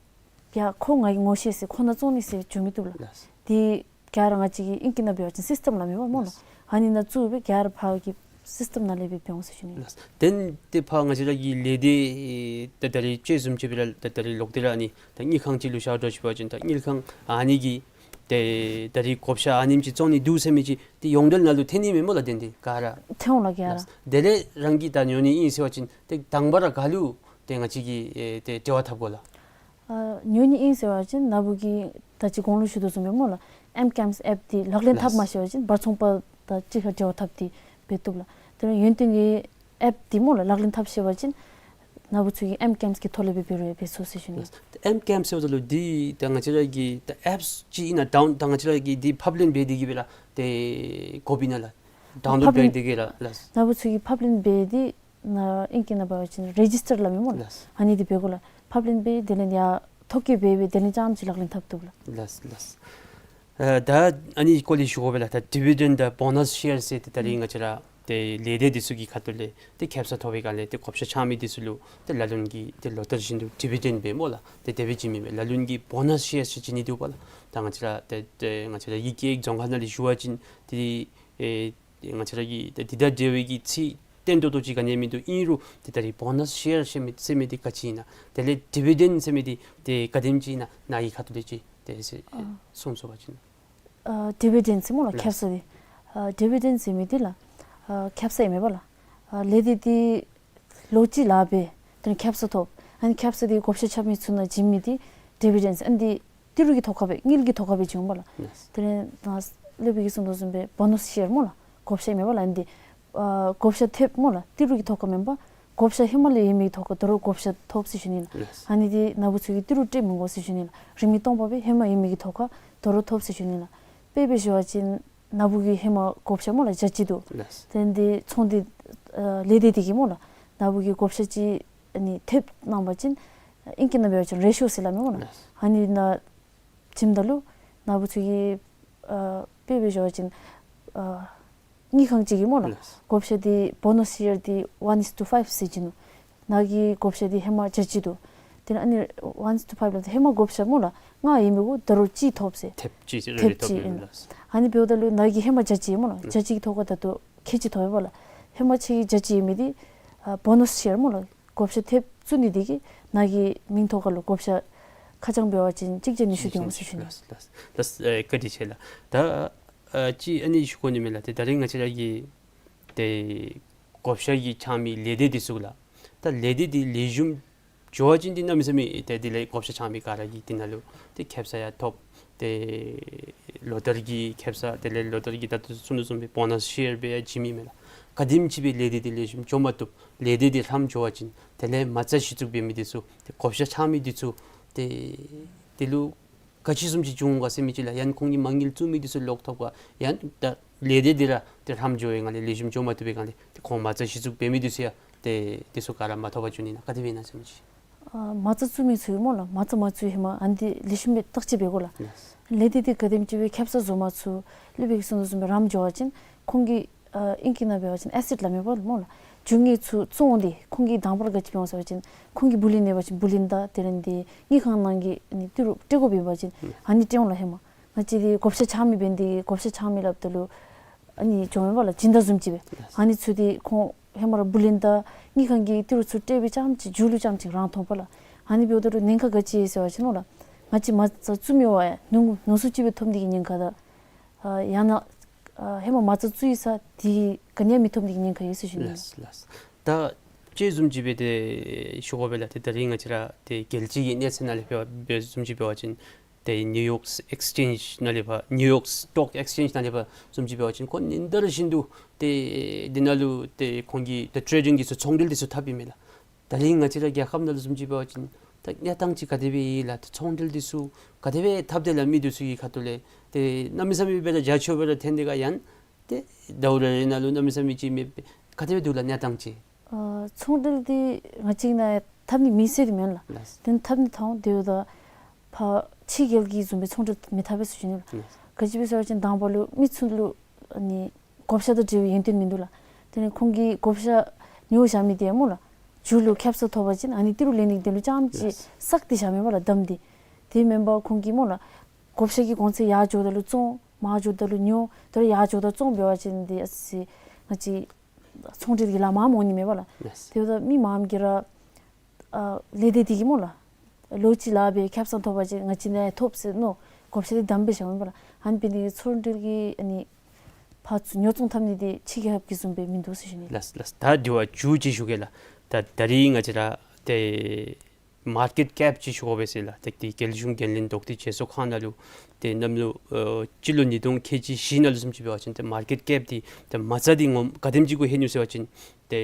ཡ་ཁོ་ང་གིས་ངོ་ཤེས་ཟེར་ཁོ་ནཱ་བཙོང་ནི་ཟེར་འགྱོ་མི་བཏུབ་ལགས། ལགས། དེ་ག་ར་ང་བཅས་ཀྱི་ཨིང་སྐད་ནང་འབད་བ་ཅིན་སིསི་ཊམ་སླབ་མས་པ་སྨོ་ལགས། ལགས། ཨ་ནི་ནང་བཙུགས་སྦེ་ག་ར་ཕར་གྱི་སིསི་ཊམ་ནང་ལས་འབད་འབད་འོང་ཟེར་ཞུ་ནི། ལགས། དེ་ལས་ཏེ་ཕར་ང་བཅས་ར་གི་ལས་སྡེ་ད་ད་རིས་དཔྱེ་བཟུམ་ཅིག་འབད་རུང་ད་ད་རིས་ལོག་སྟེ་ར་ཨ་ནི་ད་དངུལ་ཁང་ཅིག་ལུ་བཞག་འགྱོ་ཞིནམ་འབད་བ་ཅིན་ད་དངུལ་ཁང་ཨ་ནི་གིས་ཏེ་ད་རིས་བགོ་བཤའ་ཨ་ནེམ་ཅིག་བཙོང་ནི་འདུག་ཟེར་མི་ཅིག་ཏེ་ཡོངས་འབྲེལ་ནང་ལུ་ཐོན་ནི་མས་སྨོ་ལགས། དེ་འདི་ག་ར་ཐོན་འོང་ལགས་ག་ར། ལགས། དེ་ལས་རང་གིས་ད་ཉོ་ནི་ཨིན་ཟེར་བ་ཅིན་ཏེ་དང་པ་ར་ག་ལུ་ཏེ་ང་བཅས་ཀྱིས་ཨེ་ཏེ་འབྲེལ་བ་འཐབ་དགོ་ལགས། ཨ་ཉོ་ནི་ཨིན་ཟེར་བ་ཅིན་ནཱ་བུ་གིས་ད་ཅི་གོང་ལུ་ཞུ་དོ་བཟུམ་སྦེ་སྨོ་ལགས་ཨེམ་ཀེམས་ཨེཔ་འདི་ལག་ལེན་འཐབ་ལགས། མ་ཤེས་པ་ཅིན་བར་ཚོང་པ་དང་གཅིག་ཁར་འབྲེལ་བ་འཐབ་སྟེ་འབད་བཏུབ་ལགས། དེ་ལས་ཡུན་བརྟན་གྱི་ཨེཔ་འདི་སྨོ་ལགས་ལག་ལེན་འཐབ་ཤེས་པ་ཅིན་ནཱ་བུ་ཚུ་གིས་ཨེམ་ཀེམས་ཀྱི་ཐོག་ལས་འབད་འབད་རུང་འབད་ཚུགས་ཟེར་ཞུ་ནི། ལགས། ཨེམ་ཀེམས་ཟེརཝ་ད་ལུ་འདི་ད་ང་བཅས་ར་གི་ད་ཨེཔསི་ཅིག་ཨིན་ན་ཌའོན་ད་ང་བཅས་ར་གིས་འདི་ཕབ་ལེན་འབད་དེ་གིས་འབད་ར་ཏེ་དགོཔ་ཨིན་ན་ལགས། ཌའོན་ལོཌ་འབད་ཕབ་ལེན་དེ་གིས་ར་ལགས། ནཱ་བུ་ཚུ་གིས་ཕབ་ལེན་འབད་དེ་ནཱ་ཨིང་སྐད་ནང་འབད་བ་ཅིན་རེ་ཇིསི་ཊར་སླབ་མས་སྨོ་ལགས། ལགས། ཨ་ནི་འདི་འབད་དགོ་ལགས། ཕབ་ལེན་འབད་དེ་ལས་ཡར་ཐོ་བཀོད་འབད་འབད་དེ་ལས་རྐྱངམ་ཅིག་ལག་ལེན་འཐབ་བཏུབ་ལགས། ལགས་ལགས། ཨ་ད་ཨ་ནི་སྐོར་ལས་ཞུ་དགོ་པས་ལགས། ད་ཌི་བི་ཌེནཌ་དང་བོ་ནཱསི་ཤེར་ཟེར་ཏེ་ད་རིས་ང་བཅས་ར་ཏེ་ལས་སྡེ་འདི་ཚུ་གི་ཁ་ཐུག་ལས་ཏེ་ཁེ་སང་ཐོབ་པའི་སྒང་ལས་ཏེ་བགོ་བཤའ་འཆང་མི་འདི་ཚུ་ལུ་ཏེ་ལ་ལུ་གིས་ཏེ་ལོ་ལྟར་བཞིན་དུ་ཌི་བི་ཌེནཌ་སྦེ་སྨོ་ལགས། ཏེ་དེ་སྦེ་བྱིན་མི་མས། ལ་ལུ་གིས་བོ་ནཱསི་ཤེར་ཟེར་བྱིན་ནི་འདུག་པ་ལགས། ད་ང་བཅས་ར་ཏེ་ཏེ་ང་བཅས་ར་ཡིག་སྐྱེལ་རྫོང་ཁག་ནང་ལས་ཞུ་བ་ཅིན་ཏེ་ཨེ་ང་བཅས་ར་གི་ཏེ་འདི་དང་འབྲེལ་བའི་གི་ཚིག་བརྟན་ཏོག་ཏོ་ཅིག་ག་ནི་ཡང་མིན་འདུག། ཨིན་རུང་ཏེ་ད་རིས་བོ་ནཱསི་ཤེར་ཟེར་མི་ཟེར་མི་འདི་ག་ཅི་ཨིན་ན། དེ་ལས་ཌི་བི་ཌེནཌ་ཟེར་མི་འདི་ཏེ་ག་དེམ་ཅིག་ཨིན་ན་ནཱ་གི་ཁ་ཐུག་ལས་ཅིག་ཏེ་ཟེར་ཨ་གསུང་ཚུགས་པ་ཅིན། ཨ་ཌི་བི་ཌེནཌ་ཟེར་སྨོ་ལགས། ལགས། ཁེ་སང་འདི། ཨ་ཌི་བི་ཌེནཌ་ཟེར་མི་འདི་ལགས། ཨ་ཁེ་སང་ཨིན་མས་པ་ལགས། ཨ་ལས་སྡེ་འདི་ལོ་གཅིག་ལཱ་འབད་དེ་ལས་ཁེ་སང་ཐོབ། ཨ་ནི་ཁེ་སང་འདི་བགོ་བཤའ་འཆང་མི་ཚུ་ནང་བྱིན་མི་འདི་ཌི་བི་ཌེནཌ་ཟེར། ཨ་ནི་འདི་ཏི་རུ་གི་ཐོག་ཁར་སྦེ་དངུལ་གྱི་ཐོག་ཁར་སྦེ་བྱིན་འོང་པ་ལགས། ལགས། དེ་ལས་ནཱ་སློབ་དཔོན་གྱིས་གསུང་དོ་བཟུམ་སྦེ་བོ་ནཱསི་ཤེར་སྨོ་ལགས། བགོ་བཤའ་ཨིན་མས་པ་ལགས། ཨ་ནི་འདི་ཨ་བགོ་བཤའ་ཐེབས་སྨོ་ལགས། ཏི་རུ་གི་ཐོག་ཁར་མེན་པར་བགོ་བཤའ་ཧེ་མ་ལས་ཡོད་མི་གི་ཐོག་ཁར་ད་རུང་བགོ་བཤའ་ཐོབ་ཟེར་ཞུ་ནི་ལགས། ལགས། ཨ་ནི་འདི་ནཱ་བུ་ཚུ་གིས་ཏི་རུ་སྤྲོད་མི་དགོ་ཟེར་ཞུ་ནི་ལགས། རིན་མེད་སྟོང་པ་སྦེ་ཧེ་མ་ཡོད་མི་གི་ཐོག་ཁར་ད་རུང་ཐོབ་ཟེར་ཞུ་ནི་ལགས། དཔེ་སྦེ་ཞུ་བ་ཅིན་ནཱ་བུ་གི་ཧེ་མ་བགོ་བཤའ་སྨོ་ལགས་བརྒྱ་གཅིག་འདུག། ལགས། དེ་ལས་འདི་ཚོང་འདི་ཨ་ལས་སྡེ་འདི་གིས་སྨོ་ལགས་ནཱ་བུ་གི་བགོ་བཤའ་ཅིག་ཨ་ནི་ཐེབས་གནང་པ་ཅིན་ཨིང་སྐད་ནང་འབད་བ་ཅིན་རེ་ཤོ་ཟེར་སླབ་མས་སྨོ་ལགས། ལགས། ཨ་ནི་ནང་བྱིནམ་ད་ལུ་ནཱ་བུ་ཚུ་གིས་ཨ་དཔེ་སྦེ་ཞུ་བ་ཅིན་ཨ་དངུལ་ཁང་ཅིག་གིས་སྨོ་ལགས། ལགས། བགོ་བཤའ་འདི་བོ་ནཱསི་ཤེར་འདི་ཝན་ཨིསི་ཊུ་ཕའིབ་ཟེར་བྱིན་ནུག། ནཱ་གི་བགོ་བཤའ་འདི་ཧེ་མ་བརྒྱ་གཅིག་འདུག། དེ་ལས་ཨ་ནི་ཝན་ཨིསི་ཊུ་ཕའིབ་ལགས། ཧེ་མ་བགོ་བཤའ་སྨོ་ལགས་ལྔ་ཡོད་མི་གུ་ད་རུང་གཅིག་ཐོབ་ཟེར། ཐེབས་གཅིག་ཟེར་ཐེབས་རེ་ཐོབ་གཅིག་ཨིན། ཨིན་ལགས། ཨ་ནི་འབདཝ་ད་ལུ་ནཱ་གི་ཧེ་མ་བརྒྱ་གཅིག་སྨོ་ལགས། ལགས། བརྒྱ་གཅིག་གི་ཐོག་ཁར་ད་ལྟོ་ཁལ་གཅིག་ཐོབ་པས་པ་ལགས། ཧེ་མ་ཁྱོད་ཀྱི་བརྒྱ་གཅིག་ཡོད་མི་འདི་ཨ་བོ་ནཱསི་ཤེར་སྨོ་ལགས། བགོ་བཤའ་ཐེབས་བཙུགས་ནི་འདི་གིས་ནཱ་གི་མིང་ཐོག་ཁར་ལུ་བགོ་བཤའ་ཁ་བྱང་འབད་བ་ཅིན་གཅིག་བརྒྱ་ཉི་ཤུ་ལྡན་འོང་ཟེར་ཞུ་ནི། ལགས་ལགས་ལགས། ཨེ་བཀའ་དྲིན་ཆེ་ལགས། ད་ཨ་ཅིག་ཨ་ནི་ཞུ་དགོ་ནི་མས་ལགས། ཏེ་ད་རིས་ང་བཅས་ར་གི་ཏེ་བགོ་བཤའ་གི་འཆང་མི་ལས་སྡེ་འདི་ཚུ་ལགས། ད་ལས་སྡེ་འདི་ལེགས་ཤོམ་འགྱོ་བ་ཅིན་འདི་གནམ་མེད་ས་མེད་ཏེ་འདི་ལས་བགོ་བཤའ་འཆང་མི་ག་ར་གིས་འདི་ནང་ལུ་ཏེ་ཁེ་སང་ཡང་ཐོབ། ཏེ་ལོ་ལྟར་གྱི་ཁེ་སང་དེ་ལས་ལོ་ལྟར་གྱི་ད་ལྟོ་གསུང་དོ་བཟུམ་སྦེ་བོ་ནཱསི་ཤེར་སྦེ་ཡང་བྱིན་མི་མས་ལགས། ག་དེམ་ཅིག་སྦེ་ལས་སྡེ་འདི་ལེགས་ཤོམ་འགྱོ་མ་བཏུབ། ལས་སྡེ་འདི་ལྷངམ་འགྱོ་བ་ཅིན་དེ་ལས་མ་རྩ་གཞི་བཙུགས་འབད་མི་འདི་ཚུ་ཏེ་བགོ་བཤའ་འཆང་མི་འདི་ཚུ་ཏེ་འདི་ལུ་ག་ཅི་བཟུམ་ཅིག་འབྱུང་ག་ཟེར་མི་ཅིག་ལགས། ཡང་ཁོང་གིས་མ་དངུལ་བཙུགས་མི་འདི་ཚུ་ལོག་ཐོབ་ག། ཡང་ད་ལས་སྡེ་འདི་ར་ཏེ་ལྷངམ་འགྱོ་བའི་སྒང་ལས་ལེགས་ཤོམ་འགྱོ་མ་བཏུབ་པའི་སྒང་ལས་ཏེ་ཁོང་མ་རྩ་གཞི་བཙུགས་འབད་མི་འདི་ཚུ་ཡང་ཏེ་འདི་ཚུ་ག་ར་མ་ཐོབ་པར་འགྱོ་ནི་ཨིན་ན་ག་དེ་སྦེ་ཨིན་ན་ཟེར་མི་ཅིག། ཨ་མ་རྩ་བཙུགས་མི་ཚུ་གིས་སྨོ་ལགས། མ་རྩ་མ་བཙུགས་ཧེ་མ་ཨ་ནི་འདི་ལེགས་ཤོམ་སྦེ་བརྟག་དཔྱད་འབད་དགོ་ལགས། ལགས། ལས་སྡེ་འདི་ག་དེམ་ཅིག་སྦེ་ཁེ་སང་བཟོ་མ་ཚུགས། སློབ་དཔོན་གྱིས་གསུང་དོ་བཟུམ་སྦེ་རམ་འགྱོ་བ་ཅིན་ཁོང་གིས་ཨ་ཨིང་སྐད་ནང་འབད་བ་ཅིན་ཨེ་སེཊ་སླབ་མས་པ་སྨོ་ལགས། རྒྱུ་དངོས་ཚུ་བཙོང་སྟེ་ཁོང་གིས་དང་པ་ར་ག་ཅི་འབད་འོང་ཟེར་བ་ཅིན་ཁོང་གིས་བུ་ལོན་ཨིན་པ་ཅིན་བུ་ལོན་དང་དེ་ལས་འདི་དངུལ་ཁང་ནང་གི་ཨ་ནི་ཏི་རུ་སྤྲོད་དགོཔ་ཨིན་པ་ཅིན་ཨ་ནི་སྤྲོད་འོང་ལགས། ཧེ་མ་ང་བཅས་འདི་བགོ་བཤའ་འཆང་མི་འབད་ནི་འདི་གིས་བགོ་བཤའ་འཆང་མི་སླབ་ད་ལུ་ཨ་ནི་འགྱོཝ་མས་པ་ལགས། སྦྱིན་བདག་བཟུམ་ཅིག་སྦེ། ཨ་ནི་ཚུ་འདི་ཁོང་ཧེ་མ་ར་བུ་ལོན་དང་དངུལ་ཁང་གི་ཏི་རུ་ཚུ་སྤྲོད་སྦེ་རྐྱངམ་ཅིག་མཇུག་ལུ་རྐྱངམ་ཅིག་རང་མཐོང་པ་ལགས། ཨ་ནི་འབདཝ་ད་ལུ་ཉེན་ཁ་ག་ཅི་ཡོད་ཟེར་བ་ཅིན་སྨོ་ལགས། ང་བཅས་མ་རྩ་བཙུགས་མི་བ་ཡང་ནོར་ནོར་སུ་ཅིག་སྦེ་ཐོབ་ནི་གི་ཉེན་ཁ་དང་ཨ་ཡང་ན་ཨ་ཧེ་མ་མ་རྩ་བཙུགས་ཡི་ས་འདི་ག་ནི་ཡང་མི་ཐོབ་ནི་གི་ཉེན་ཁ་ཡོད་ཟེར་ཞུ་ནི། ལགས་ལགས། ད་དཔྱེ་བཟུམ་ཅིག་སྦེ་ཏེ་ཞུ་དགོ་པས་ལགས། ཏེ་ད་རིས་ང་བཅས་ར་ཏེ་རྒྱལ་སྤྱི་གི་གནས་ཚད་ནང་ལས་འབད་བ་བཟུམ་ཅིག་འབད་བ་ཅིན་ཏེ་ནིའུ་ཡོག་ཨེགསི་ཅེནཇ་ནང་ལས་ཕར་ནིའུ་ཡོག་སི་ཊོག་ཨེགསི་ཅེནཇ་ནང་ལས་ཕར་བཟུམ་ཅིག་འབད་བ་ཅིན་ཁོང་ཉིན་ལྟར་བཞིན་དུ་ཏེ་འདི་ནང་ལུ་ཏེ་ཁོང་གི་ཏེ་ཊེ་རེ་ཌིང་འདི་ཚུ་ཚོང་འབྲེལ་འདི་ཚུ་འཐབ་ཨིན་མས་ལགས། ད་རིས་ང་བཅས་ར་རྒྱལ་ཁབ་ནང་ལུ་བཟུམ་ཅིག་འབད་བ་ཅིན་ད་གནས་སྟངས་ཅིག་ག་དེ་སྦེ་ཡོད་ལགས། ཏེ་ཚོང་འབྲེལ་འདི་ཚུ་ག་དེ་སྦེ་འཐབ་དེས་ལགས། མི་འདི་ཚུ་གི་ཁ་ཐུག་ལས་ཏེ་གནམ་མེད་ས་མེད་སྦེ་ར་རྒྱ་ཆེཝ་སྦེ་ར་ཐོན་ཏེ་ག་ཡང་ ཏེ་ཟླཝ་རེ་རེ་ནང་ལུ་གནམ་མེད་ས་མེད་ཅིག་མེད་པས། ག་དེ་སྦེ་འདུག་ལགས་གནས་སྟངས་ཅིག། ཨ་ཚོང་འབྲེལ་འདི་ང་བཅས་ནང་འཐབ་ནི་མེད་ཟེར་འདི་མེན་ལགས། ལགས། དེ་འཐབ་ནི་ཐོན་དེ་འབདཝ་ད་ཕར་ཕྱི་རྒྱལ་གྱི་བཟུམ་སྦེ་ཚོང་འབྲེལ་མི་འཐབ་པས་ཟེར་ཞུ་ནི་ལགས། ལགས། ག་ཅི་སྦེ་ཟེར་བ་ཅིན་དང་པ་ལུ་མི་ཚུ་ལུ་ཨ་ནི་བགོ་བཤའ་དང་འབྲེལ་བའི་ཡོན་ཏན་མིན་འདུག་ལགས། དེ་ལས་ཁོང་གིས་བགོ་བཤའ་ཉོ་བཞག་མི་འདི་སྨོ་ལགས། མཇུག་ལུ་ཁེབ་ས་ཐོབ་པ་ཅིན་ཨ་ནི་ཏི་རུ་ལེན་ནི་དེ་ལུ་རྐྱངམ་ཅིག། ལགས། བསགས་ཏེ་བཞག་མི་སྨོ་ལགས་བསྡམས་ཏེ། དེ་མེན་པར་ཁོང་གིས་སྨོ་ལགས་བགོ་བཤའ་གི་གོང་ཚད་ཡར་འགྱོཝ་ད་ལུ་བཙོང་མར་འགྱོཝ་ད་ལུ་ཉོ་དེ་ལས་ཡར་འགྱོཝ་ད་བཙོང་འབད་བ་ཅིན་འདི་ཨ་ཙི་ང་བཅས་ཚོང་འབྲེལ་གྱི་ལཱ་མངམ་འོང་ནི་མས་སྨོ་ལགས། ལགས། དེ་འབདཝ་ད་མི་མངམ་གིས་ར་ཨ་ལས་སྡེ་འདི་གིས་སྨོ་ལགས་ལོ་གཅིག་ལཱ་འབད་ཁེབ་ས་ཐོབ་པ་ཅིན་ང་བཅས་ནང་ཐོབ་ཟེར་མནོ་བགོ་བཤའ་འདི་བསྡམས་སྦེ་བཞགཔ་མས་སྨོ་ལགས། ཨ་ནི་འབད་ནི་དེ་གིས་ཚོང་འབྲེལ་གྱི་ཨ་ནི་ཕར་ཚུར་ཉོ་བཙོང་འཐབ་ནི་འདི་ཕྱི་རྒྱལ་ཁབ་ཀྱི་བཟུམ་སྦེ་མིན་འདུག་ཟེར་ཞུ་ནི། ལགས་ལགས། ད་དེ་བ་མཇུག་ཅིག་ཞུ་གེ་ལགས། ད་ད་རིས་ང་བཅས་ར་ཏེ་མར་ཀེཊ་ཀེཔ་ཅིག་ཞུ་དགོ་པས་ཟེར་ལགས། ཏེ་ཏེ་རྒྱལ་གཞུང་འགན་ལེན་ལྡོག་སྟེ་བྱེས་སོ་ཁང་ནང་ལུ་ཏེ་གནམ་ལོ་ཨ་སྤྱི་ལོ་ཉིས་སྟོང་ཁལ་གཅིག་བཞི་ནང་ལུ་བཟུམ་ཅིག་འབད་བ་ཅིན་ཏེ་མར་ཀེཊ་ཀེཔ་འདི་ཏེ་མ་རྩ་འདི་ངོ་ག་དེམ་ཅིག་གུ་ལྷོད་ནུག་ཟེར་བ་ཅིན་ཏེ་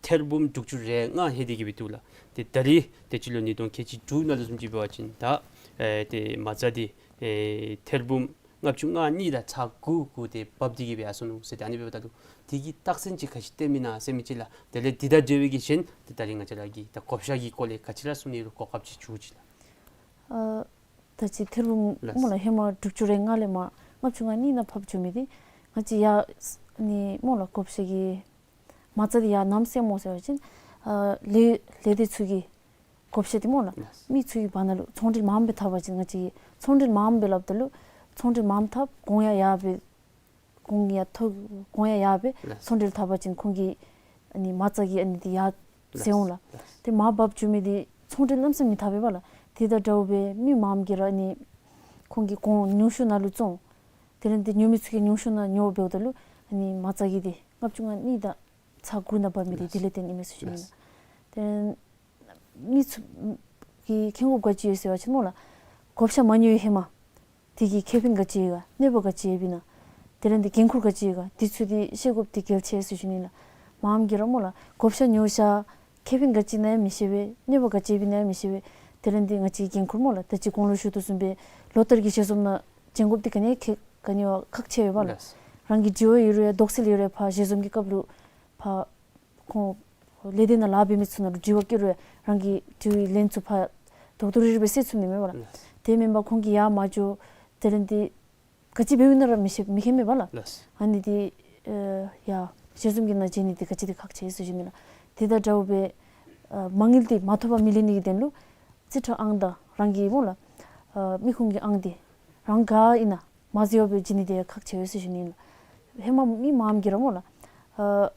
ཐེར་འབུམ་དྲུག་ཅུ་རེ་ལྔ་ལྷོད་དེ་གི་སྦེ་འདུག་ལགས། ཏེ་ད་རིས་ཏེ་སྤྱི་ལོ་ཉིས་སྟོང་ཁལ་གཅིག་དྲུག་ནང་ལུ་བཟུམ་ཅིག་འབད་བ་ཅིན་ད་ཨེ་ཏེ་མ་རྩ་འདི་ཨེ་ཐེར་འབུམ་ལྔ་བཅུ་ང་གཉིས་དང་ཚག་དགུ་གུ་ཏེ་བབས་ཏེ་གི་སྦེ་ཡར་སོ་ནུག་ཟེར། ད་ཨ་ནི་འབདཝ་ད་ལུ་དེ་གི་རྟགས་མཚན་ཅིག་ག་ཅི་སྟོནམ་ཨིན་ན་ཟེར་མི་ཅིག་ལགས། དེ་ལས་འདི་དང་འབྲེལ་བའི་གི་གཞན་ཏེ་ད་རིས་ང་བཅས་ར་གིས་ད་བགོ་བཤའ་གི་སྐོར་ལས་ག་ཅི་ར་གསུང་ནི་རུང་གོ་སྐབས་ཅིག་ཞུ་ཅིག་ལགས། ཨ་ད་ཅི་ཐེར་འབུམ་ལགས། སྨོ་ལགས་ཧེ་མ་དྲུག་ཅུ་རེ་ལྔ་ལས་མར་ལྔ་བཅུ་ང་གཉིས་ནང་ཕབ་བྱུང་མི་འདི་ང་བཅས་ཡར་ཨ་ནི་སྨོ་ལགས་བགོ་བཤའ་གི་མ་རྩ་འདི་ཡར་ནམ་སོངམ་སྨོ་ཟེར་བ་ཅིན་ཨ་ལས་ལས་སྡེ་ཚུ་གི་བགོ་བཤའ་འདི་སྨོ་ལགས། ལགས། མི་ཚུ་གི་བར་ན་ལུ་ཚོང་འབྲེལ་མངམ་སྦེ་འཐབ་པ་ཅིན་ང་བཅས་ཚོང་འབྲེལ་མངམ་སྦེ་སླབ་ད་ལུ་ཚོང་འབྲེལ་མངམ་འཐབ་གོང་ཡང་ཡར་སྦེ་གོང་ཡང་མཐོ་གོང་ཡང་ཡར་སྦེ། ལགས། ཚོང་འབྲེལ་འཐབ་པ་ཅིན་ཁོང་གི་ཨ་ནི་མ་རྩ་གི་ཨ་ནི་འདི་ཡར་ལགས། ཟད་འོང་ལགས། ལགས། ཏེ་མར་བབས་བྱུང་མི་འདི་ཚོང་འབྲེལ་ལམ་སང་མི་འཐབ་པས་པ་ལགས། དེ་དང་འདྲཝ་སྦེ་མི་མངམ་གིས་ར་ཨ་ནི་ཁོང་གི་གོང་ཉུང་ཤོས་ནང་ལུ་བཙོང་། དེ་ལས་འདི་ཉོ་མི་ཚུ་གིས་ཉུང་ཤོས་ནང་ཉོ་འབདཝ་ད་ལུ་ཨ་ནི་མ་རྩ་གི་འདི་ལྔ་བཅུ་ང་གཉིས་དང་ཚག་དགུ་ནང་བབས་མི་འདི། ལགས། དེ་ལས་བརྟེན་ཨིན་མས་ཟེར་ཞུ་ནི། ལགས། ལགས། ཏེ་མི་ཚུ་གིས་མཁྱེན་དགོཔ་ག་ཅི་ཡོད་ཟེར་བ་ཅིན་སྨོ་ལགས་བགོ་བཤའ་མ་ཉོ་བའི་ཧེ་མ་དེ་གི་ཁེ་ཕན་ག་ཅི་ཡོད་ག་གནོད་པ་ག་ཅི་ཡོདཔ་ཨིན་ན། དེ་ལས་འདི་འགན་ཁུར་ག་ཅི་ཡོད་ག་འདི་ཚུ་འདི་ཤེས་དགོཔ་འདི་གལ་ཆེ་ཟེར་ཞུ་ནི་ལགས། མངམ་གིས་ར་སྨོ་ལགས་བགོ་བཤའ་ཉོ་བཞག་ཁེ་ཕན་ག་ཅི་ཨིན་ན་ཡང་མི་ཤེས་པས། གནོད་པ་ག་ཅི་ཡོདཔ་ཨིན་ན་ཡང་མི་ཤེས་པས། དེ་ལས་འདི་ང་བཅས་འགན་ཁུར་སྨོ་ལགས་ད་ཅི་གོང་ལུ་ཞུ་དོ་བཟུམ་སྦེ་ལོ་ལྟར་གྱི་ཞལ་འཛོམས་ནང་བྱིན་དགོཔ་འདི་ག་ནི་ཁེ་ག་ནི་བ་ཁག་ཆེ་བས་པ་ལགས། ལགས། རང་གི་དྲི་བ་ཡོད་རུང་ཡང་དོགས་སེལ་ཡོད་རུང་ཡང་ཕར་ཞལ་འཛོམས་ཀྱི་སྐབས་ལུ་ཕར་ཁོང་ལས་སྡེ་ནང་ལཱ་འབད་མི་ཚུ་ནང་ལུ་དྲི་བ་བཀོད་རུང་རང་གི་དྲི་བའི་ལན་ཚུ་ཕར་རྡོག་རྡོག་རིལ་རི་སྦེ་སེལ་ཚུགས་ནི་མས་པ་ལགས། ལགས། དེ་མེན་པར་ཁོང་གིས་ཡར་མ་འགྱོ་དེ་ལས་འདི་ག་ཅི་འབདཝ་ཨིན་ན་ར་མི་ཤེས་མི་མཁྱེན་མས་པ་ལགས། ལགས། ཨ་ནི་འདི་ཨེ་ཡ་ཞལ་འཛོམས་ཀྱི་ནང་བྱོན་ནི་འདི་ག་ཅི་འདི་ཁག་ཆེ་ཟེར་ཞུ་ནི་ལགས། དེ་དང་འདྲཝ་སྦེ་ཨ་མ་དངུལ་འདི་མ་ཐོབ་པར་མི་ལེན་ནི་གི་དོན་ལུ་རྩིས་ཁྲ་ཨང་དང་རང་གི་སྨོ་ལགས་ཨ་མི་ཁུངས་ཀྱི་ཨང་འདི་རང་ག་ཨིན་ན་མ་བཟོ་བར་སྦེ་བྱོན་ནི་འདི་ཁག་ཆེ་ཟེར་ཞུ་ནི་ལགས། ཧེ་མ་མི་མངམ་གིས་ར་སྨོ་ལགས་ཨ་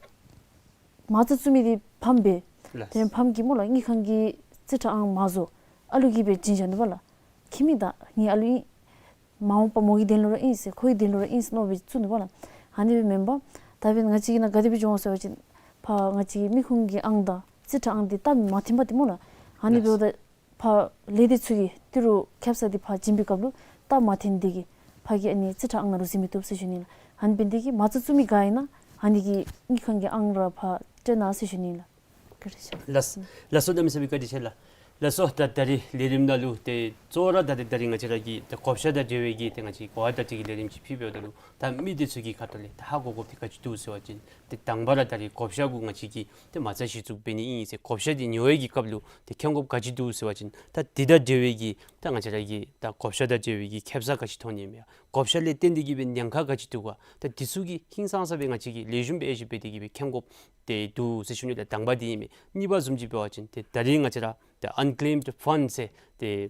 མ་རྩ་བཙུགས་མི་འདི་ཕམ་སྦེ། ལགས། དེ་ཕམ་གིས་སྨོ་ལགས་དངུལ་ཁང་གི་རྩིས་ཁྲ་ཨང་མ་བཟོ་ཨ་ལུ་གིས་སྦེ་བྱིན་བཞག་ནུག་པ་ལགས། ཁྱིམ་མི་དང་ངེའི་ཨ་ལུ་ཨིན། མ་འོངས་པ་མོ་གི་དོན་ལུ་ར་ཨིན་ཟེར་ཁོ་གི་དོན་ལུ་ར་ཨིན་ཟེར་མནོ་སྦེ་བཙུགས་ནུག་པ་ལགས། ཨ་ནི་སྦེ་མེན་པར་ད་འབདན་ང་བཅས་ཀྱི་ནང་ག་དེ་སྦེ་བྱུང་ཟེར་བ་ཅིན་ཕར་ང་བཅས་ཀྱི་མི་ཁུངས་ཀྱི་ཨང་དང་རྩིས་ཁྲ་ཨང་འདི་རྟགས་མ་འཐེན་པར་འདི་སྨོ་ལགས། ཨ་ནི་ལགས། འབདཝ་ད་ཕར་ལས་སྡེ་ཚུ་གིས་ཏི་རུ་ཁེབ་ས་འདི་ཕར་བྱིན་པའི་སྐབས་ལུ་རྟགས་མ་འཐེན་འདི་གིས་ཕར་གྱི་ཨ་ནི་རྩིས་ཁྲ་ཨང་ནང་ལུ་གཟིགས་མི་བཏུབ་ཟེར་ཞུ་ནི་ལགས། ཨ་ནི་འབད་ནི་འདི་གིས་མ་རྩ་བཙུགས་མི་ག་ཨིན་ན་ཨ་ནི་གི་དངུལ་ཁང་གི་ཨང་ར་ཕར་སྤྲོད་གནང་ཟེར་ཞུ་ནི་ལགས། བཀའ་དྲིན་ཆེ། ལགས། ལགས་སོ། གནམ་མེད་ས་མེད་བཀའ་དྲིན་ཆེ་ལགས། ལགས་སོ། ད་ད་རིས་ལས་རིམ་ནང་ལུ་ཏེ་གཙོ་བོ་ར་ད་ཏེ་ད་རིས་ང་བཅས་ར་གི་ཏེ་བགོ་བཤའ་དང་འབྲེལ་བའི་གི་ཏེ་ང་བཅས་གོ་བ་བརྡ་སྤྲོད་ཀྱི་ལས་རིམ་ཅིག་ཕུལ་འབདཝ་ད་ལུ་ད་མི་འདི་ཚུ་གི་ཁ་ཐུག་ལས་ད་ཧ་གོ་དགོཔ་འདི་ག་ཅི་འདུག་ཟེར་བ་ཅིན་ཏེ་དང་པ་ར་ད་རིས་བགོ་བཤའ་གུ་ང་བཅས་ཀྱིས་ཏེ་མ་རྩ་གཞི་བཙུགས་འབད་ནི་ཨིན་ཟེར་བགོ་བཤའ་འདི་ཉོ་བའི་གི་སྐབས་ལུ་ཏེ་མཁྱེན་དགོཔ་ག་ཅི་འདུག་ཟེར་བ་ཅིན་ད་འདི་དང་འབྲེལ་བའི་གི་ད་ང་བཅས་ར་གི་ད་བགོ་བཤའ་དང་འབྲེལ་བའི་གི་ཁེབ་ས་ག་ཅི་ཐོན་ནི་མས། བགོ་བཤའ་ལས་བརྟེན་ཏེ་གི་སྦེ་ཉེན་ཁ་ག་ཅི་འདུག་ག་ད་འདི་ཚུ་གི་ཧིང་སངས་ས་སྦེ་ང་བཅས་ཀྱིས་ལེགས་ཤོམ་སྦེ་ཨེ་ཞིབ་འབད་དེ་གི་སྦེ་མཁྱེན་དགོཔ་ཏེ་འདུག་ཟེར་ཞུ་ནི་ལགས། དང་པ་འདི་ཨིན་མས། གཉིས་པ་བཟུམ་ཅིག་འབད་བ་ཅིན་ཏེ་ད་རིས་ང་བཅས་ར་ཏེ་unclaimed fund ཟེར་ཏེ་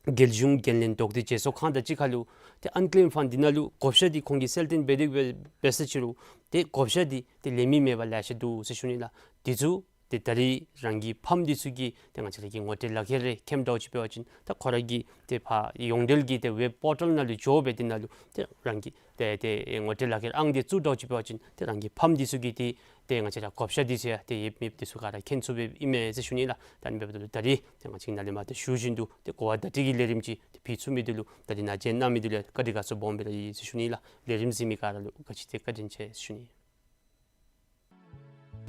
རྒྱལ་གཞུང་འགན་ལེན་ལྡོག་སྟེ་བྱེས་སོ་ཁང་དང་གཅིག་ཁར་ལུ་ཏེ་unclaimed fund འདི་ནང་ལུ་བགོ་བཤའ་འདི་ཁོང་གིས་གསལ་སྟོན་འབད་དེ་འབད་འབད་ས་ཅིག་རུང་ཏེ་བགོ་བཤའ་འདི་ཏེ་ལེན་མི་མེད་པར་ལེ་ཤ་འདུག་ཟེར་ཞུ་ནི་ལགས། འདི་ཚུ་ཏེ་ད་རིས་རང་གི་ཕམ་འདི་ཚུ་གིས་ཏེ་ང་བཅས་ར་གི་ངོ་སྤྲོད་ལག་ཁྱེར་རེ་མཁྱེནམ་འདྲཝ་ཅིག་འབད་བ་ཅིན་ད་ཁོ་ར་གི་ཏེ་ཕར་ཡོངས་འབྲེལ་གྱི་ཏེ་ཝེབ་པོར་ཊལ་ནང་ལུ་འགྱོ་སྦེ་འདི་ནང་ལུ་ཏེ་རང་གི་ཏེ་ཏེ་ངོ་སྤྲོད་ལག་ཁྱེར་ཨང་འདི་བཙུགས་འདྲཝ་ཅིག་འབད་བ་ཅིན་ཏེ་རང་གི་ཕམ་འདི་ཚུ་གིས་ཏེ་ཏེ་ང་བཅས་ར་བགོ་བཤའ་འདི་ཚུ་ཡང་ཏེ་ཡོད་མེད་འདི་ཚུ་ག་ར་མཁྱེན་ཚུགས་པའི་ཨིན་མས་ཟེར་ཞུ་ནི་ལགས། ད་ཨ་ནི་འབདཝ་ད་ལུ་ད་རིས་ཏེ་ང་བཅས་ནཱ་ལས་མར་ཏེ་ཞུ་བཞིན་དུ་ཏེ་གོ་བ་བརྡ་སྤྲོད་ཀྱི་ལས་རིམ་ཅིག་ཏེ་ཕུལ་ཚུགས་མི་འདི་ལུ་ད་རིས་ནཱ་མཇལ་གནང་མི་འདི་ལུ་ཡང་བཀའ་དྲིན་དགའ་ཚོར་སྦོམ་སྦེ་ར་ཡོད་ཟེར་ཞུ་ནི་ལགས། ལས་རིམ་གཟིགས་མི་ག་ར་ལུ་ག་ཅི་ཏེ་བཀའ་དྲིན་ཆེ་ཟེར་ཞུ་ནི།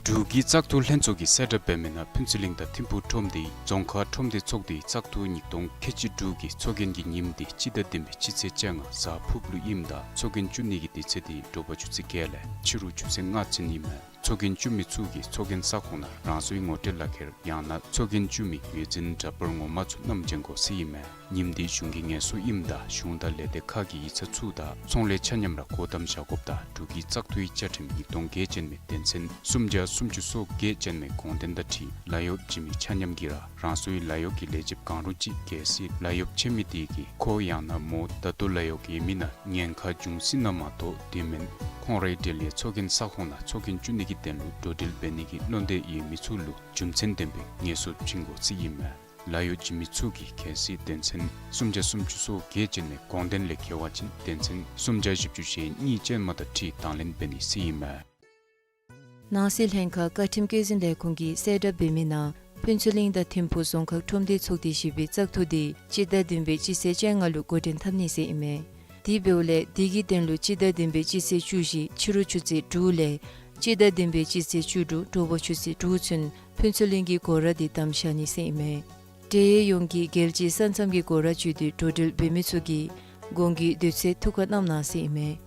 འབྲུག་གི་བཙག་འཐུ་ལྷན་ཚོགས་ཀྱིས་གསལ་བསྒྲགས་འབད་མི་ནང་ཕུན་ཚོགས་གླིང་དང་ཐིམ་ཕུག་ཁྲོམ་སྡེའི་རྫོང་ཁག་ཁྲོམ་སྡེ་ཚོགས་སྡེའི་བཙག་འཐུ་ཉིས་སྟོང་ཁལ་གཅིག་དྲུག་གི་ཚོགས་རྒྱན་གྱི་ཉིནམ་དེ་སྤྱི་ཟླ་བདུན་པའི་སྤྱི་ཚེས་བཅོ་ལྔ་གཟའ་ཕུར་བུ་ལུ་ཨིནམ་ད་ཚོགས་རྒྱན་བཙུགས་ནི་གི་དུས་ཚོད་དེ་དྲོ་པ་ཆུ་ཚོད་བརྒྱད་ལས་ཕྱི་རུ་ཆུ་ཚོད་ལྔ་ཚུན་ཨིན་མས། ཚོགས་རྒྱན་བཙུགས་མི་ཚུ་གིས་ཚོགས་རྒྱན་ས་ཁོངས་ནང་རང་སོའི་ངོ་སྤྲོད་ལག་ཁྱེར་ཡང་ན་ཚོགས་རྒྱན་བཙུགས་མི་ངོས་འཛིན་འདྲ་པར་ངོ་མ་ཚུ་བསྣམས་བྱོན་དགོ་ཟེར་ཨིན་མས། ཉིནམ་དེ་གཞུང་གི་ངལ་གསོ་ཨིནམ་ད་གཞུང་དང་ལས་སྡེ་ཁག་གི་ཡིག་ཚང་ཚུ་དང་ཚོང་ལས་ཆ་མཉམ་ར་སྒོ་བསྡམས་བཞག་དགོཔ་ད་འབྲུག་གི་བཙག་འཐུའི་བཅའ་ཁྲིམས་ཉིས་སྟོང་བརྒྱད་ཅན་མའི་དོན་ཚན་སུམ་བརྒྱ་སུམ་ཅུ་སོ་བརྒྱད་ཅན་མའི་དགོངས་དོན་དང་འཁྲིལ་ལཱ་གཡོག་བྱིན་མི་ཆ་མཉམ་གྱིས་ར་རང་སོའི་ལཱ་གཡོག་གི་ལས་བྱེདཔ་གང་རུང་ཅིག་གལ་སྲིད་ལཱ་གཡོག་ཆད་མི་དེ་གིས་ཁོ་ཡང་ན་མོ་ད་ལྟོ་ལཱ་གཡོག་ཡོད་མི་ནང་ཉེན་ཁ་བྱུང་སྲིད་ན་མ་གཏོགས་དེ་མེན་ཁོང་རའི་འབྲེལ་ཡོད་ཚོགས་རྒྱན་ས་ཁོངས་ནང་ཚོགས་རྒྱན་བཙུགས་ནི་གི་དོན་ལུ་འགྲོ་འགྲུལ་འབད་ནི་གི་བློ་འདོད་ཡོད་མི་ཚུ་ལུ་རྒྱུ་མཚན་ལྡན་པའི་ངལ་གསོ་བྱིན་དགོ་ཟེར་ཨིན་མས། ལཱ་གཡོག་བྱིན་མི་ཚུ་གིས་གལ་སྲིད་དོན་ཚན་སུམ་བརྒྱ་སུམ་ཅུ་སོ་བརྒྱད་ཅན་མའི་དགོངས་དོན་ལས་འགལ་བ་ཅིན་དོན་ཚན་སུམ་བརྒྱ་བཞི་བཅུ་ཞེ་གཉིས་ཅན་མ་དང་འཁྲིལ་དང་ལེན་འབད་ནི་ཟེར་ཨིན་མས། ནང་སྲིད་ལྷན་ཁག་བཀའ་ཁྲིམས་བཀོད་འཛིན་ལས་ཁུངས་ཀྱིས་གསལ་བསྒྲགས་འབད་མི་ནང་ཕུན་ཚོགས་གླིང་དང་ཐིམ་ཕུག་རྫོང་ཁག་ཁྲོམ་སྡེ་ཚོགས་སྡེ་བཞི་པའི་བཙག་འཐུ་དེ་སྤྱི་ཟླ་བདུན་པའི་སྤྱི་ཚེས་བཅོ་ལྔ་ལུ་འགོ་འདྲེན་འཐབ་ནི་ཟེར་ཨིན་མས། དེ་འབདཝ་ལས་དེ་གི་དོན་ལུ་སྤྱི་ཟླ་བདུན་པའི་སྤྱི་ཚེས་བཅུ་བཞི་ཕྱི་རུ་ཆུ་ཚོད་དྲུག་ལས་སྤྱི་ཟླ་བདུན་པའི་སྤྱི་ཚེས་བཅུ་དྲུག་དྲོ་པ་ཆུ་ཚོད་དྲུག་ཚུན་ཕུན་ཚོགས་གླིང་གི་སྒོ་ར་དེ་བསྡམས་བཞག་ནི་ཟེར་ཨིན་མས། འབྲེལ་ཡོད་ཡོངས་ཀྱིས་རྒྱལ་སྤྱིའི་ས་མཚམས་ཀྱི་སྒོ་ར་བརྒྱུད་དེ་འགྲོ་འགྲུལ་འབད་མི་ཚུ་གིས་གོང་གི་དུས་ཚོད་ཐུགས་ཁར་བསྣམས་གནང་ཟེར་ཨིན་མས།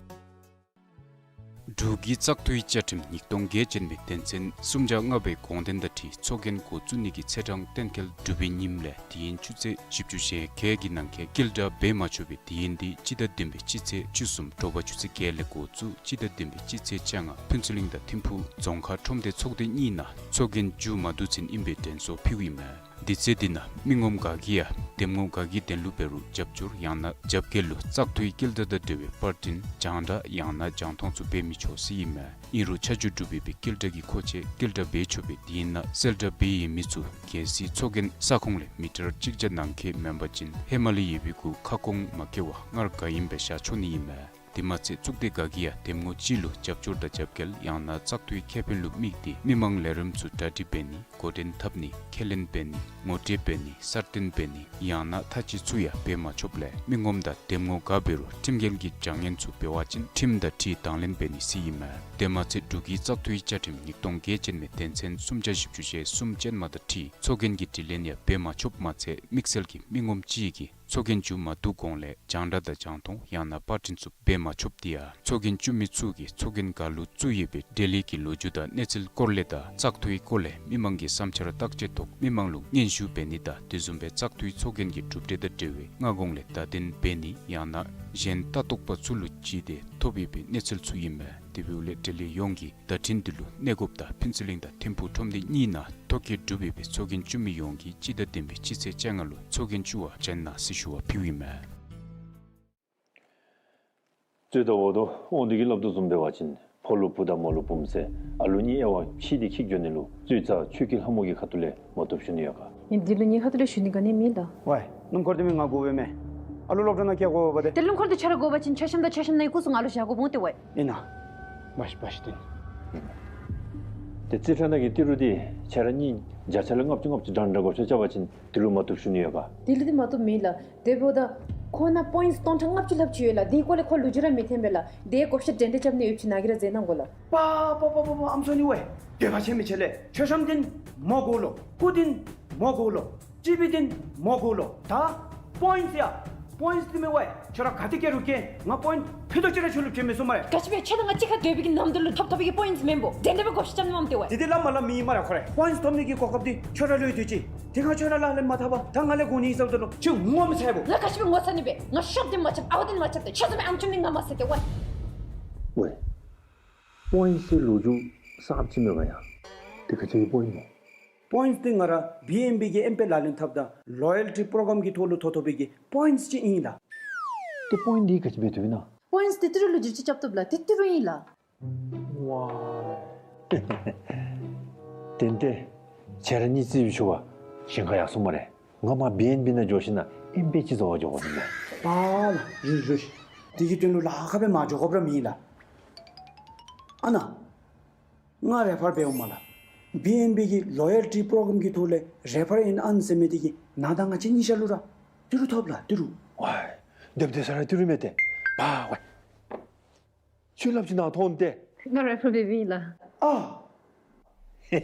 འབྲུག་གི་བཙག་འཐུའི་བཅའ་ཁྲིམས་ཉིས་སྟོང་བརྒྱད་ཅན་མའི་དོན་ཚན་སུམ་བརྒྱ་ལྔ་པའི་དགོངས་དོན་དང་འཁྲིལ་ཚོགས་རྒྱན་འགོ་བཙུགས་ནི་གི་ཚེས་གྲངས་གཏན་འཁེལ་གྲུབ་པའི་ཉིནམ་ལས་དེ་ཡན་ཆུ་ཚོད་བཞི་བཅུ་ཞེ་བརྒྱད་ཀྱི་ནང་འཁོད་བསྐྱལ་བསྒྲགས་འབད་མ་ཆོག་པའི་དུས་ཡུན་དེ་སྤྱི་ཟླ་བདུན་པའི་སྤྱི་ཚེས་བཅུ་གསུམ་དྲོ་པ་ཆུ་ཚོད་བརྒྱད་ལས་འགོ་བཙུགས་སྤྱི་ཟླ་བདུན་པའི་སྤྱི་ཚེས་བཅོ་ལྔ་ཕུན་ཚོགས་གླིང་དང་ཐིམ་ཕུག་རྫོང་ཁག་ཁྲོམ་སྡེ་ཚོགས་སྡེ་གཉིས་ནང་ཚོགས་རྒྱན་མཇུག་མ་བསྡུ་ཚུན་ཨིན་པའི་དྲན་གསོ་ཕུལཝ་ཨིན་མས། དུས་ཚོད་འདི་ནང་མི་ངོམ་ག་གིས་ཡང་འདེམས་ངོ་ག་གི་དོན་ལུ་འབད་རུང་རྒྱབ་སྐྱོར་ཡང་ན་རྒྱབ་འགལ་ལུ་བཙག་འཐུའི་བསྐྱལ་བསྒྲགས་དང་འབྲེལ་བའི་པར་འཕྲིན་རྒྱང་བསྒྲགས་ཡང་ན་རྒྱང་མཐོང་ཚུ་འབད་མི་ཆོག་ཟེར་ཨིན་མས། ཨིན་རུང་ཆ་འཇོག་གྲུབ་པའི་སྦེ་བསྐྱལ་བསྒྲགས་ཀྱི་མཁོ་ཆས་བསྐྱལ་བསྒྲགས་འབད་ཆོག་པའི་དེ་ནང་གསལ་བསྒྲགས་འབད་ཡོད་མི་ཚུ་གལ་སྲིད་ཚོགས་རྒྱན་ས་ཁོངས་ལས་མི་ཊར་གཅིག་བརྒྱ་ནང་འཁོད་མེན་པ་ཅིན་ཧེ་མ་ལས་ཡོད་པའི་གུ་ཁ་སྐོང་མ་བཀལ་བར་སྔར་ག་ཨིནམ་སྦེ་བཞག་ཆོག་ནི་ཨིན་མས། དེ་མ་ཚད་གཙུག་སྡེ་ག་གིས་ཡང་འདེམས་ངོ་ཅིག་ལུ་རྒྱབ་སྐྱོར་དང་རྒྱབ་འགལ་ཡང་ན་བཙག་འཐུའི་ཁེ་ཕན་ལུ་དམིགས་ཏེ་མི་མང་ལས་རིམ་ཚུ་གྲ་སྒྲིག་འབད་ནི་འགོ་འདྲེན་འཐབ་ནི་ཁས་ལེན་འབད་ནི་ངོ་སྤྲོད་འབད་ནི་གསར་བཏོན་འབད་ནི་ཡང་ན་ཐ་ཅི་ཚུ་ཡང་འབད་མ་ཆོགཔ་ལས་མི་ངོམ་དང་འདེམས་ངོ་ག་འབད་རུང་ཁྲིམས་འགལ་གྱི་བྱ་ངན་ཚུ་འབད་བ་ཅིན་ཁྲིམས་དང་འཁྲིལ་དང་ལེན་འབད་ནི་ཟེར་ཨིན་མས། དེ་མ་ཚད་འབྲུག་གི་བཙག་འཐུའི་བཅའ་ཁྲིམས་ཉིས་སྟོང་བརྒྱད་ཅན་མའི་དོན་ཚན་སུམ་བརྒྱ་བཞི་བཅུ་ཞེ་གསུམ་ཅན་མ་དང་འཁྲིལ་ཚོགས་རྒྱན་གྱི་དྲི་ལན་ཡང་འབད་མ་ཆོགཔ་མ་ཚད་དམིགས་བསལ་གྱི་མི་ངོམ་ཅིག་གིས་ཚོགས་རྒྱན་མཇུག་མ་བསྡུ་གོང་ལས་རྒྱང་བསྒྲགས་དང་རྒྱང་མཐོང་ཡང་ན་པར་འཕྲིན་ཚུ་འབད་མ་ཆོགཔ་དེ་ཡང་ཚོགས་རྒྱན་བཙུགས་མི་ཚུ་གིས་ཚོགས་རྒྱན་ག་ལུ་བཙུགས་ཡོད་པའི་འབྲེལ་ཡོད་ཀྱི་ལོ་རྒྱུས་དང་གནས་ཚུལ་སྐོར་ལས་དང་བཙག་འཐུའི་སྐོར་ལས་མི་མང་གི་བསམ་འཆར་བརྟག་དཔྱད་ཐོག་མི་མང་ལུ་སྙན་ཞུ་འབད་ནི་དང་དེ་བཟུམ་སྦེ་བཙག་འཐུའི་ཚོགས་རྒྱན་གྱི་གྲུབ་འབྲས་དང་འབྲེལ་བའི་སྔ་གོང་ལས་བརྡ་དོན་འབད་ནི་ཡང་ན་གཞན་ལྟ་རྟོག་པ་ཚུ་ལུ་བརྒྱུད་དེ་ཐོབ་ཡོད་པའི་གནས་ཚུལ་ཚུ་ཨིན་མས། དེ་འབདཝ་ལས་འབྲེལ་ཡོད་ཡོངས་ཀྱིས་བརྡ་འཕྲིན་འདི་ལུ་གནས་སྒོ་དང་ཕུན་ཚོགས་གླིང་དང་ཐིམ་ཕུག་ཁྲོམ་སྡེ་གཉིས་ནང་ཐོ་བཀོད་གྲུབ་ཡོད་པའི་ཚོགས་རྒྱན་བཙུགས་མི་ཡོངས་ཀྱིས་སྤྱི་ཟླ་བདུན་པའི་སྤྱི་ཚེས་བཅོ་ལྔ་ལུ་ཚོགས་རྒྱན་བཙུགས་པར་བྱོན་གནང་ཟེར་ཞུ་བ་ཕུལཝ་ཨིན་མས། རྩོད་ཟླ་འོག་ཏུ་དབང་འདུས་ཀྱིས་སླབ་དོ་བཟུམ་འབད་བ་ཅིན་ཕོ་ལུ་བུ་དང་མོ་ལུ་བུམོ་ཟེར་ཨ་ལུ་གཉིས་དབྱེ་བ་ཕྱེ་སྟེ་འཁྱིད་འགྱོ་ནི་ལུ་རྩོད་རྩ་ཆོས་ཀྱི་ལྷ་མོ་གི་ཁ་ཐུག་ལས་མ་བཏུབ་ཞུ་ནི་ཡོད་ག། ཨིན་འདི་ལུ་ངེའི་ཁ་ཐུག་ལས་ཞུ་ནི་ག་ནི་མེད་ལགས། ཝའི་སྣུམ་འཁོར་འདི་མི་ང་དགོ་པས་མས། ཨ་ལུ་སློབ་གྲྭ་ནང་བསྐྱལ་དགོ་པས་ཏེ། ཏེ་སྣུམ་འཁོར་འདི་ཁྱོད་ར་དགོ་པ་ཅིན་མཆོད་བཤམ་དང་མཆོད་བཤམ་ནང་གི་སྐུ་གཟུགས་ང་ལུ་བཞག་དགོ་འོང་ཏེ་ཝའི། ཨིན་ན། བཞག་བཞག་སྟེ། ཏེ་རྩིས་ཁྲ་ནང་གི་ཏི་རུ་འདི་ཁྱོད་ར་གཉིས་བརྒྱ་ཆ་ལས་ལྔ་བཅུ་ལྔ་བཅུ་འདྲ་འདྲ་དགོ་ཤོ་རྐྱབ་པ་ཅིན་འདི་ལུ་མ་བཏུབ་ཞུ་ནི་ཡོད་ག། འདི་ལུ་འདི་མ་བཏུབ་མེད་ལགས། དེ་འབདཝ་ད་ཁོ་ནང་པོའིནཊསི་སྟོང་ཕྲག་ལྔ་བཅུ་ལྷག་ཅིག་ཡོད་ལགས། འདི་སྐོར་ལས་ཁོ་ལོ་རྒྱུས་ར་མི་འཐོན་པས་ལགས། དེ་བགོ་བཤའ་འདྲན་འདྲ་རྐྱབ་ནི་ཡོདཔ་ཅིག་ནཱ་གིས་ར་མཛད་གནང་དགོ་ལགས། པ་པ་པ་པ་པ་ཨམ་སྲུ་ནི་ཝའི། འདོད་པ་ཆེན་མི་ཆེ་ལགས། མཆོད་བཤམ་འདི་མོ་དགོ་ལོ། སྐུ་འདི་མོ་དགོ་ལོ། སྤྱི་པི་འདི་མོ་དགོ་ལོ། ད་པོའིནཊསི་ཡ། པོའིནཊསི་འདི་མི་ཝའི། ཁྱོད་ར་ག་ཏེ་བསྐྱལ་རུང་བསྐྱལ། ང་པོའིནཊསི་ཕུད་རྡོག་ཅིག་ར་ཁྱོད་ལུ་བྱིན་མི་ཚུགས་སྨ་རེ། ག་ཅི་སྦེ་ཁྱོད་དང་ང་གཅིག་ཁར་སྡོད་པའི་གི་ནམ་དུས་ལུ་ཐོབ་ཐོབ་པའི་གི་པོའིནཊསི་མེན་པོ། དེ་འདྲ་སྦེ་བགོ་བཤའ་རྐྱབ་ནི་མས་ཏེ་ཝའི། དེ་འདི་སླབ་མ་སླབ་མི་ཨིན་སྨ་རེ། ཁོ་ར་པོའིནཊསི་ཐོབ་ནི་གི་གོ་སྐབས་འདི་ཁྱོད་ར་ལུ་ཡོད་དེ་ཅིག། དེ་ཁར་ཁྱོད་ར་ལག་ལེན་མ་འཐབ་པར་ད་ང་ལས་དགོ་ནི་ཨིན་ཟེརཝ་ད་ལུ་ཁྱོད་ངོ་མི་ཚ་བོ། ང་ག་ཅི་སྦེ་ངོ་ཚ་ནི་སྦེ། ང་ཤོབ་འདི་མ་རྐྱབ་ད་ཁྱོད་བཟུམ་སྦེ་ཨམ་ཆུང་འདི་ང་མ་ཟེར་ཏེ་ཝའི། ཝའི། པོའིནཊསི་ལོ་རྒྱུས་གསརཔ་ཅིག་མས་ག་ཡ། དེ་ག་ཅི་གི་པོའིནཊསི་མོ། པོའིནཊསི་འདི་ང་ར་བི་ཨེན་བི་གི་ཨེམ་པེ་ལག་ལེན་འཐབ་ད་ལོ་ཡལ་ཊི་པྲོ་གྲམ་གྱི་ཐོག་ལུ་ཐོབ་ཐོབ་པའི་གི་པོའིནཊསི་ཅིག་ཨིན་ལགས། ཏེ་པོའིནཊསི་འདི་ག་ཅི་འབད་བཏུབ་ཨིན་ན། པོའིནཊསི་འདི་ཏི་རུ་ལུ་བསྒྱུར་བཅོས་རྐྱབ་བཏུབ་ལགས། འདི་ཏི་རུ་ཨིན་ལགས། ཝའི། ཏན་ཏན་ཁྱེད་ར་གཉིས་རྩིས་ཞུ་བ་ཞིང་ཁ་ཡར་སོང་སྨ་རེ། ང་མར་བི་ཨེན་བི་ནང་འགྱོ་ཞིནམ་ལས་ཨེམ་པེ་ཅིག་བཟོ་བར་འགྱོ་དགོ་ཟེར་ནི། ཨ་ལགས། རུང་རུང་། དེ་གི་དོན་ལུ་ལཱ་ཁག་སྦེ་མར་འགྱོ་དགོཔ་ར་མེད་ལགས། ཨ་ནཱ། ང་རེ་ཕར་འབདཝ་མས་ལགས། བི་ཨེན་བི་གི་ལོ་ཡལ་ཊི་པྲོ་གྲམ་གྱི་ཐོག་ལས་རེ་ཕར་ཨིན་ཨན་ཟེར་མི་དེ་གིས་ནཱ་དང་ང་བཅས་གཉིས་ཆ་ལུ་ར་ཏི་རུ་ཐོབ་ལགས། ཏི་རུ། ཝའི། སྡོདཔ་ད་ས་ར་ཏི་རུ་མས་ཏེ། པ་ཝའི། ཁྱོད་སླབ་ཅིག་ནཱ་ཐོན་ཏེ། ང་རེ་ཕར་འབདཝ་ཨིན་ལགས། ཨ། འབྲུག་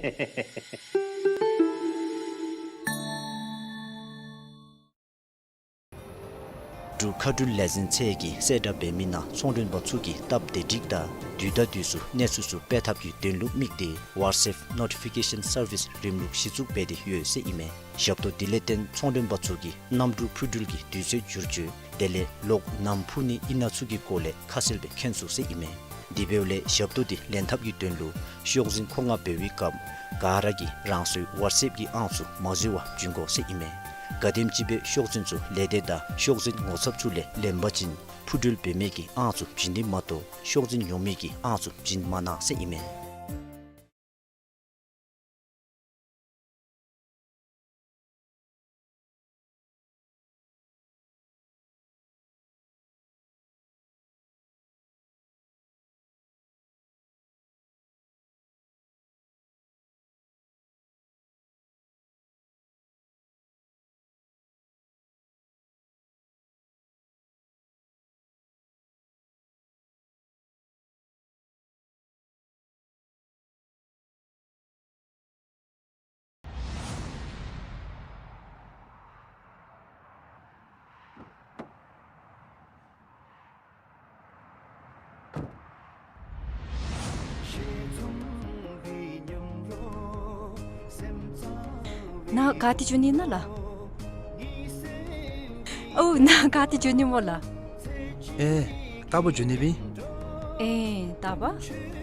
མཁའ་འགྲུལ་ལས་འཛིན་ཚད་ཀྱིས་གསལ་བསྒྲགས་འབད་མི་ནང་ཚོང་མགྲོན་པ་ཚུ་གིས་སྟབས་བདེ་སྒྲིག་དང་དུས་དང་དུས་སུ་གནས་ཚུལ་ཚུ་སྤེལ་ཐབས་ཀྱི་དོན་ལུ་དམིགས་ཏེ་WhatsApp Notification Service རིམ་ལུགས་གཞི་བཙུགས་འབད་དེ་ཡོད་ཟེར་ཨིན་མས། ཞབས་ཏོག་འདི་ལས་བརྟེན་ཚོང་མགྲོན་པ་ཚུ་གིས་གནམ་གྲུ་འཕུར་འགྲུལ་གྱི་དུས་ཚོད་བསྒྱུར་བཅོས་དེ་ལས་གློག་ནམ་འཕུ་ནི་ཨིན་ན་ཚུ་གི་སྐོར་ལས་ཁ་གསལ་སྦེ་མཁྱེན་ཚུགས་ཟེར་ཨིན་མས། དེ་འབདཝ་ལས་ཞབས་ཏོག་འདི་ལེན་ཐབས་ཀྱི་དོན་ལུ་ཤོག་འཛིན་མཁོ་མངགས་འབད་བའི་སྐབས་ག་ར་གིས་རང་སོའི་WhatsApp གི་ཨང་ཚུ་མ་འཛོལ་བར་བྱིན་དགོ་ཟེར་ཨིན་མས། ག་དེམ་ཅིག་སྦེ་ཤོག་འཛིན་ཚུ་ལས་སྡེ་དང་ཤོག་འཛིན་ངོ་ཚབ་ཚུ་ལས་ལེན་པ་ཅིན་འཕུར་འགྲུལ་འབད་མི་གི་ཨང་ཚུ་བྱིན་ནི་མ་གཏོགས་ཤོག་འཛིན་ཉོ་མི་གི་ཨང་ཚུ་བྱིན་མ་གནང་ཟེར་ཨིན་མས། ནཱ་ག་ཏེ་འགྱོ་ནི་ཨིན་ན་ལགས། ཨོ་ནཱ་ག་ཏེ་འགྱོ་ནི་སྨོ་ལགས། ཨེ་རྟག་པར་འགྱོ་ནི་སྦེ་ཨིན། ཨེ་རྟག་པར།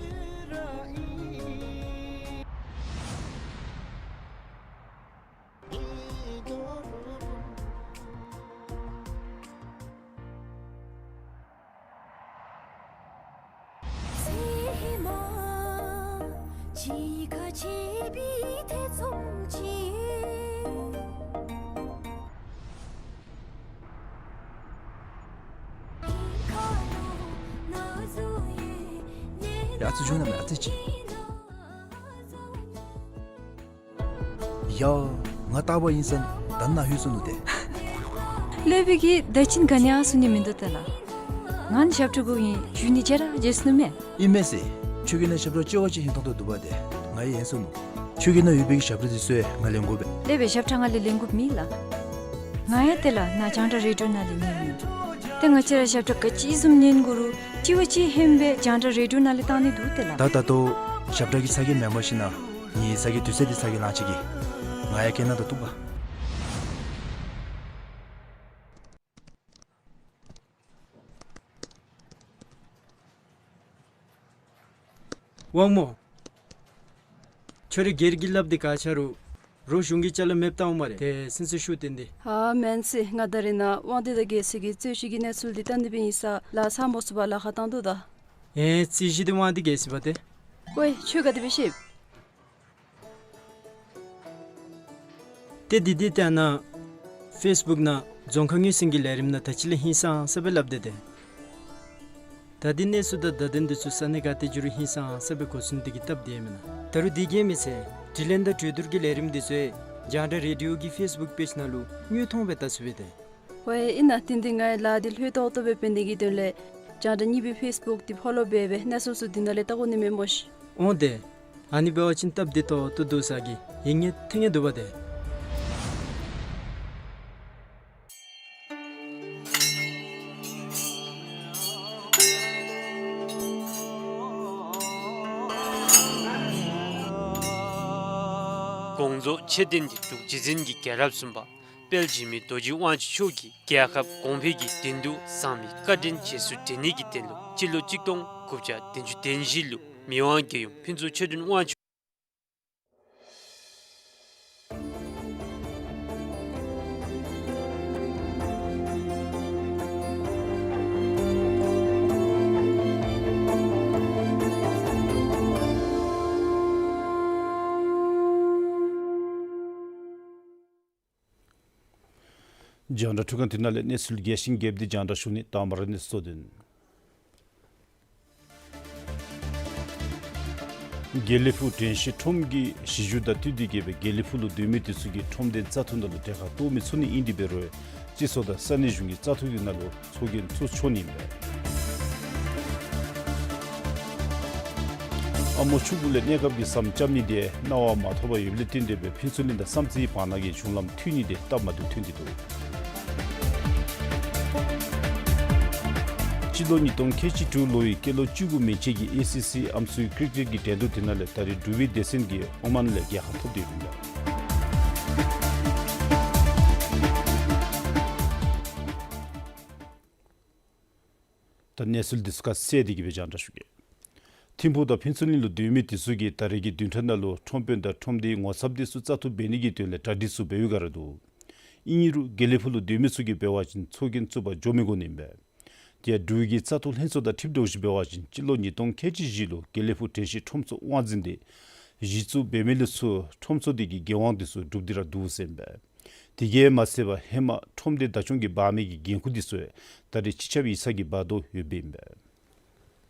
ཡ་ཨ་ཙི་བྱོན་གནང་མས། ཨ་ཙི་ཅིག། ཡ་ང་རྟག་པར་ཨིན་ས་ད་ནཱ་ལྷོད་སོ་ནུག་ཏེ། ལྷོད་པའི་གི་ད་ཅིན་ག་ནི་ཡང་གསུང་ནི་མིན་འདུག་ཏེ་ལགས། ང་ནི་ཞབས་ཁྲ་གུ་ཨིན། བཞུགས་ནི་ཅིག་ར་བརྗེད་སོ་ནུག་མས། ཨིན་མས་ཟེར། ཁྱོད་ཀྱི་ནང་ཞབས་ཁྲ་ཅོག་ཅིག་ཧིང་ཐོང་ཐོང་འདུག་པ་ཏེ། ང་ཡང་ཡེངས་སོ་ནུག། ཁྱོད་ཀྱི་ནང་ཡོད་པའི་གི་ཞབས་ཁྲ་འདི་ཚུ་ཡང་ང་ལེན་དགོ་པས། ལེགས་པའི་ཞབས་ཁྲ་ང་ལས་ལེན་དགོཔ་མེད་ལགས། ང་ཡང་ཏེ་ལགས་ནཱ་རྒྱང་བསྒྲགས་རེ་ཌི་ཡོ་ནང་ལས་ཉན་མི་ཨིན། ཏེ་ང་བཅས་ར་ཞབས་ཁྲ་ག་ཅི་བཟུམ་ཉན་དགོ་རུང་གཅིག་བ་གཅིག་ཧན་སྦེ་རྒྱང་བསྒྲགས་རེ་ཌི་ཡོ་ནང་ལས་བཏང་ནི་འདུག་ཏེ་ལགས། ད་ད་ལྟོ་ཞབས་ཁྲ་གི་ཚ་གྱང་མེན་པར་ཞིན་ན་ངེའི་ཚ་གྱང་དུས་ཚོད་འདི་ཚ་གྱང་ལང་ཅི་གི། ང་ཡང་སྐད་ནང་དུ་གཏུག་པ། དབང་མོ། ཁྱོད་རའི་སྒེར་གྱི་ལགཔ་འདི་ག་ཆ་རུང་རོགས་གཞུང་གི་ཅ་ལ་མེདཔ་བཏང་འོང་སྨ་རེ། ཏེ་སེམས་སུ་ཤུགས་བཏོན་ཏེ། ཨ་མེན་ཟེར། ང་ད་རེས་ནཱ་དབང་འདུས་དང་རྒྱལ་སྲས་ཀྱི་རྩོད་གཞི་གི་གནས་ཚུལ་འདི་བལྟ་ནི་སྦེ་ཨིན་ས་ལགས། ཚར་མ་ཚུགས་པར་ལཱ་ཁག་བཏང་དོ་ད། ཨེ་རྩོད་གཞི་འདི་དབང་འདུས་རྒྱལ་སྲས་པ་ཏེ། ཝའེ་ཁྱོད་ག་དེ་སྦེ་ཤེས། ཏེ་འདི་འདི་ཏེ་ནཱ་ཕེསི་བུཀ་ནང་རྫོང་ཁ་ངོས་ཟིན་གྱི་ལས་རིམ་ནང་ད་ཅི་ལས་ཧིང་སངས་ས་སྦེ་སླབ་སྟེ་ཏེ། ད་འདི་གནས་ཚུལ་དང་བརྡ་དོན་འདི་ཚུ་ས་གནས་ག་ཏེ་འགྱོ་རུང་ཧིང་སངས་ས་སྦེ་གོ་ཚུགས་ནི་འདི་གིས་སྟབས་བདེ་མེན་ན། ད་རུང་འདི་གིས་མི་ཚད་དྲི་ལན་དང་གྲོས་བསྡུར་གྱི་ལས་རིམ་འདི་ཚུ་རྒྱང་བསྒྲགས་རེ་ཌི་ཡོ་གི་ཕེསི་བུཀ་པེཇ་ནང་ལུ་དངོས་མཐོང་སྦེ་བལྟ་ཚུགས་པས་ཏེ། ཝའེ་ཨིན་ན། ཏན་ཏན་ངེའི་ལཱ་འདི་ལྷོད་ཏོག་ཏོ་སྦེ་འབད་ནི་གི་དོན་ལས་རྒྱང་བསྒྲགས་གཉིས་པའི་ཕེསི་བུཀ་འདི་ཕོ་ལོ་འབད་སྦེ་གནས་ཚུལ་ཚུ་འདི་ནང་ལས་བལྟ་དགོ་ནི་མས་སྨོ་ཤིག། འོང་ཏེ། ཨ་ནི་འབད་བ་ཅིན་སྟབས་བདེ་ཏོག་ཏོ་འདུག་ས་གི་ཡིད་ངེས་ཐེ་ངེས་འདུག་པ་ཏེ། དགོངས་རྫོགས་ཆེ་ལྡན་གྱི་འབྲུག་རྗེ་བཙུན་གྱི་རྒྱལ་རབས་གསུམ་པ་དཔལ་འཇིགས་མེད་རྡོ་རྗེ་དབང་ཕྱུག་མཆོག་གིས་རྒྱལ་ཁབ་གོང་འཕེལ་གྱི་དོན་དུ་བཟང་མི་བཀའ་དྲིན་རྗེས་སུ་དྲན་ནི་གི་དོན་ལུ་སྤྱི་ལོ་གཅིག་སྟོང་དགུ་བརྒྱ་བདུན་ཅུ་དོན་བཞི་ལུ་མི་དབང་རྒྱལ་ཡུམ་ཕུན་ཚོགས་ཆོས་སྒྲོན་དབང་ཕྱུག། རྒྱང་བསྒྲགས་ཁྲུས་ཁང་འདི་ནང་ལས་གནས་ཚུལ་རྒྱས་ཤིང་རྒྱསཔ་འདི་རྒྱང་བསྒྲགས་ཞུ་ནི། དང་པ་ར་གནས་ཚུལ་གཙོ་དོན། དགེ་ལེགས་ཕུག་དྲན་ཤེས་ཁྲོམ་གྱི་གཞི་བཞུགས་དང་བསྟུན་ཏེ་གིས་སྦེ་དགེ་ལེགས་ཕུག་ལུ་སྡོད་མི་འདི་ཚུ་གིས་ཁྲོམ་སྡེ་རྩ་འཐུ་ནང་ལུ་གྲལ་ཁར་གཏོགས་མི་ཚུགས་ནི་ཨིན། དེ་འབད་རུང་སྤྱི་ཚོགས་དང་ས་གནས་གཞུང་གི་རྩ་འཐུ་གི་ནང་ལུ་ཚོགས་རྒྱན་ཚུ་ཚོགས་ནི་ཨིན་པས། ཨ་མོ་ཆུང་ཀུ་ལས་གནས་སྐབས་ཀྱི་ཟམ་རྐྱབ་ནི་དེ་གནང་བ་མ་ཐོབ་པར་ཡོདཔ་ལས་བརྟེན་ཏེ་སྦེ་ཕུན་ཚོགས་གླིང་དང་བསམ་རྩེའི་བར་ན་གི་གཞུང་ལམ་མཐུད་ནི་དེ་སྟབས་མ་བདེཝ་ཐོན་ཏེ་འདུག། སྤྱི་ལོ་ཉིས་སྟོང་ཁལ་གཅིག་དྲུག་ལོའི་སྐྱེས་ལོ་བཅུ་དགུ་མན་ཆད་ཀྱི་ཨེ་སི་སི་ཨམ་སྲུའི་ཀྲིག་ཀྲིག་གི་འགྲན་བསྡུར་དེ་ནང་ལས་ད་རེས་འབྲུག་པའི་སྡེ་ཚན་གྱིས་ཨོ་མཱན་ལས་རྒྱལ་ཁ་ཐོབ་སྟེ་ཡོདཔ་ཨིན་པས། ད་གནས་ཚུལ་འདི་ཚུ་ཁ་གསལ་ཏེ་གི་སྦེ་རྒྱང་བསྒྲགས་ཞུ་གེ། ཐིམ་ཕུག་དང་ཕུན་ཚོགས་གླིང་ལུ་སྡོད་མི་དེ་ཚུ་གིས་ད་རེས་ཀྱི་བདུན་ཕྲག་ནང་ལུ་ཁྲོམ་དཔོན་དང་ཁྲོམ་སྡེའི་ངོ་ཚབ་དེ་ཚུ་བཙག་འཐུ་འབད་ནི་གི་དོན་ལས་གྲ་སྒྲིག་ཚུ་འབད་བའི་བསྒང་ར་འདུག། ཨིན་རུང་དགེ་ལེགས་ཕུག་ལུ་སྡོད་མི་ཚུ་གིས་འབད་བ་ཅིན་ཚོགས་རྒྱན་བཙུགས་པར་འགྱོ་མི་དགོ་ནི་ཨིན་པས། དེ་ཡང་འབྲུག་གི་བཙག་འཐུ་ལྷན་ཚོགས་དང་འཁྲིལ་དོ་ཅིག་འབད་བ་ཅིན་སྤྱི་ལོ་ཉིས་སྟོང་ཁལ་གཅིག་བཞི་ལུ་དགེ་ལེགས་ཕུག་དྲན་ཤེས་ཁྲོམ་ཚོགས་དབང་འཛིན་དེ་གཞི་བཙུགས་འབད་མི་ལས་ཚུར་ཁྲོམ་ཚོགས་དེ་གི་འགན་དབང་དེ་ཚུ་སྒྲུབ་སྟེ་ར་འདུག་ཟེར་ཨིན་པས། དེ་གིས་མ་ཚད་པར་ཧེ་མ་ཁྲོམ་སྡེ་བདག་སྐྱོང་གིས་འབག་མི་གི་འགན་ཁུར་དེ་ཚུ་ད་རེས་སྤྱི་ཁྱབ་ཡིག་ཚང་གིས་འབག་དོ་ཡོདཔ་ཨིན་པས།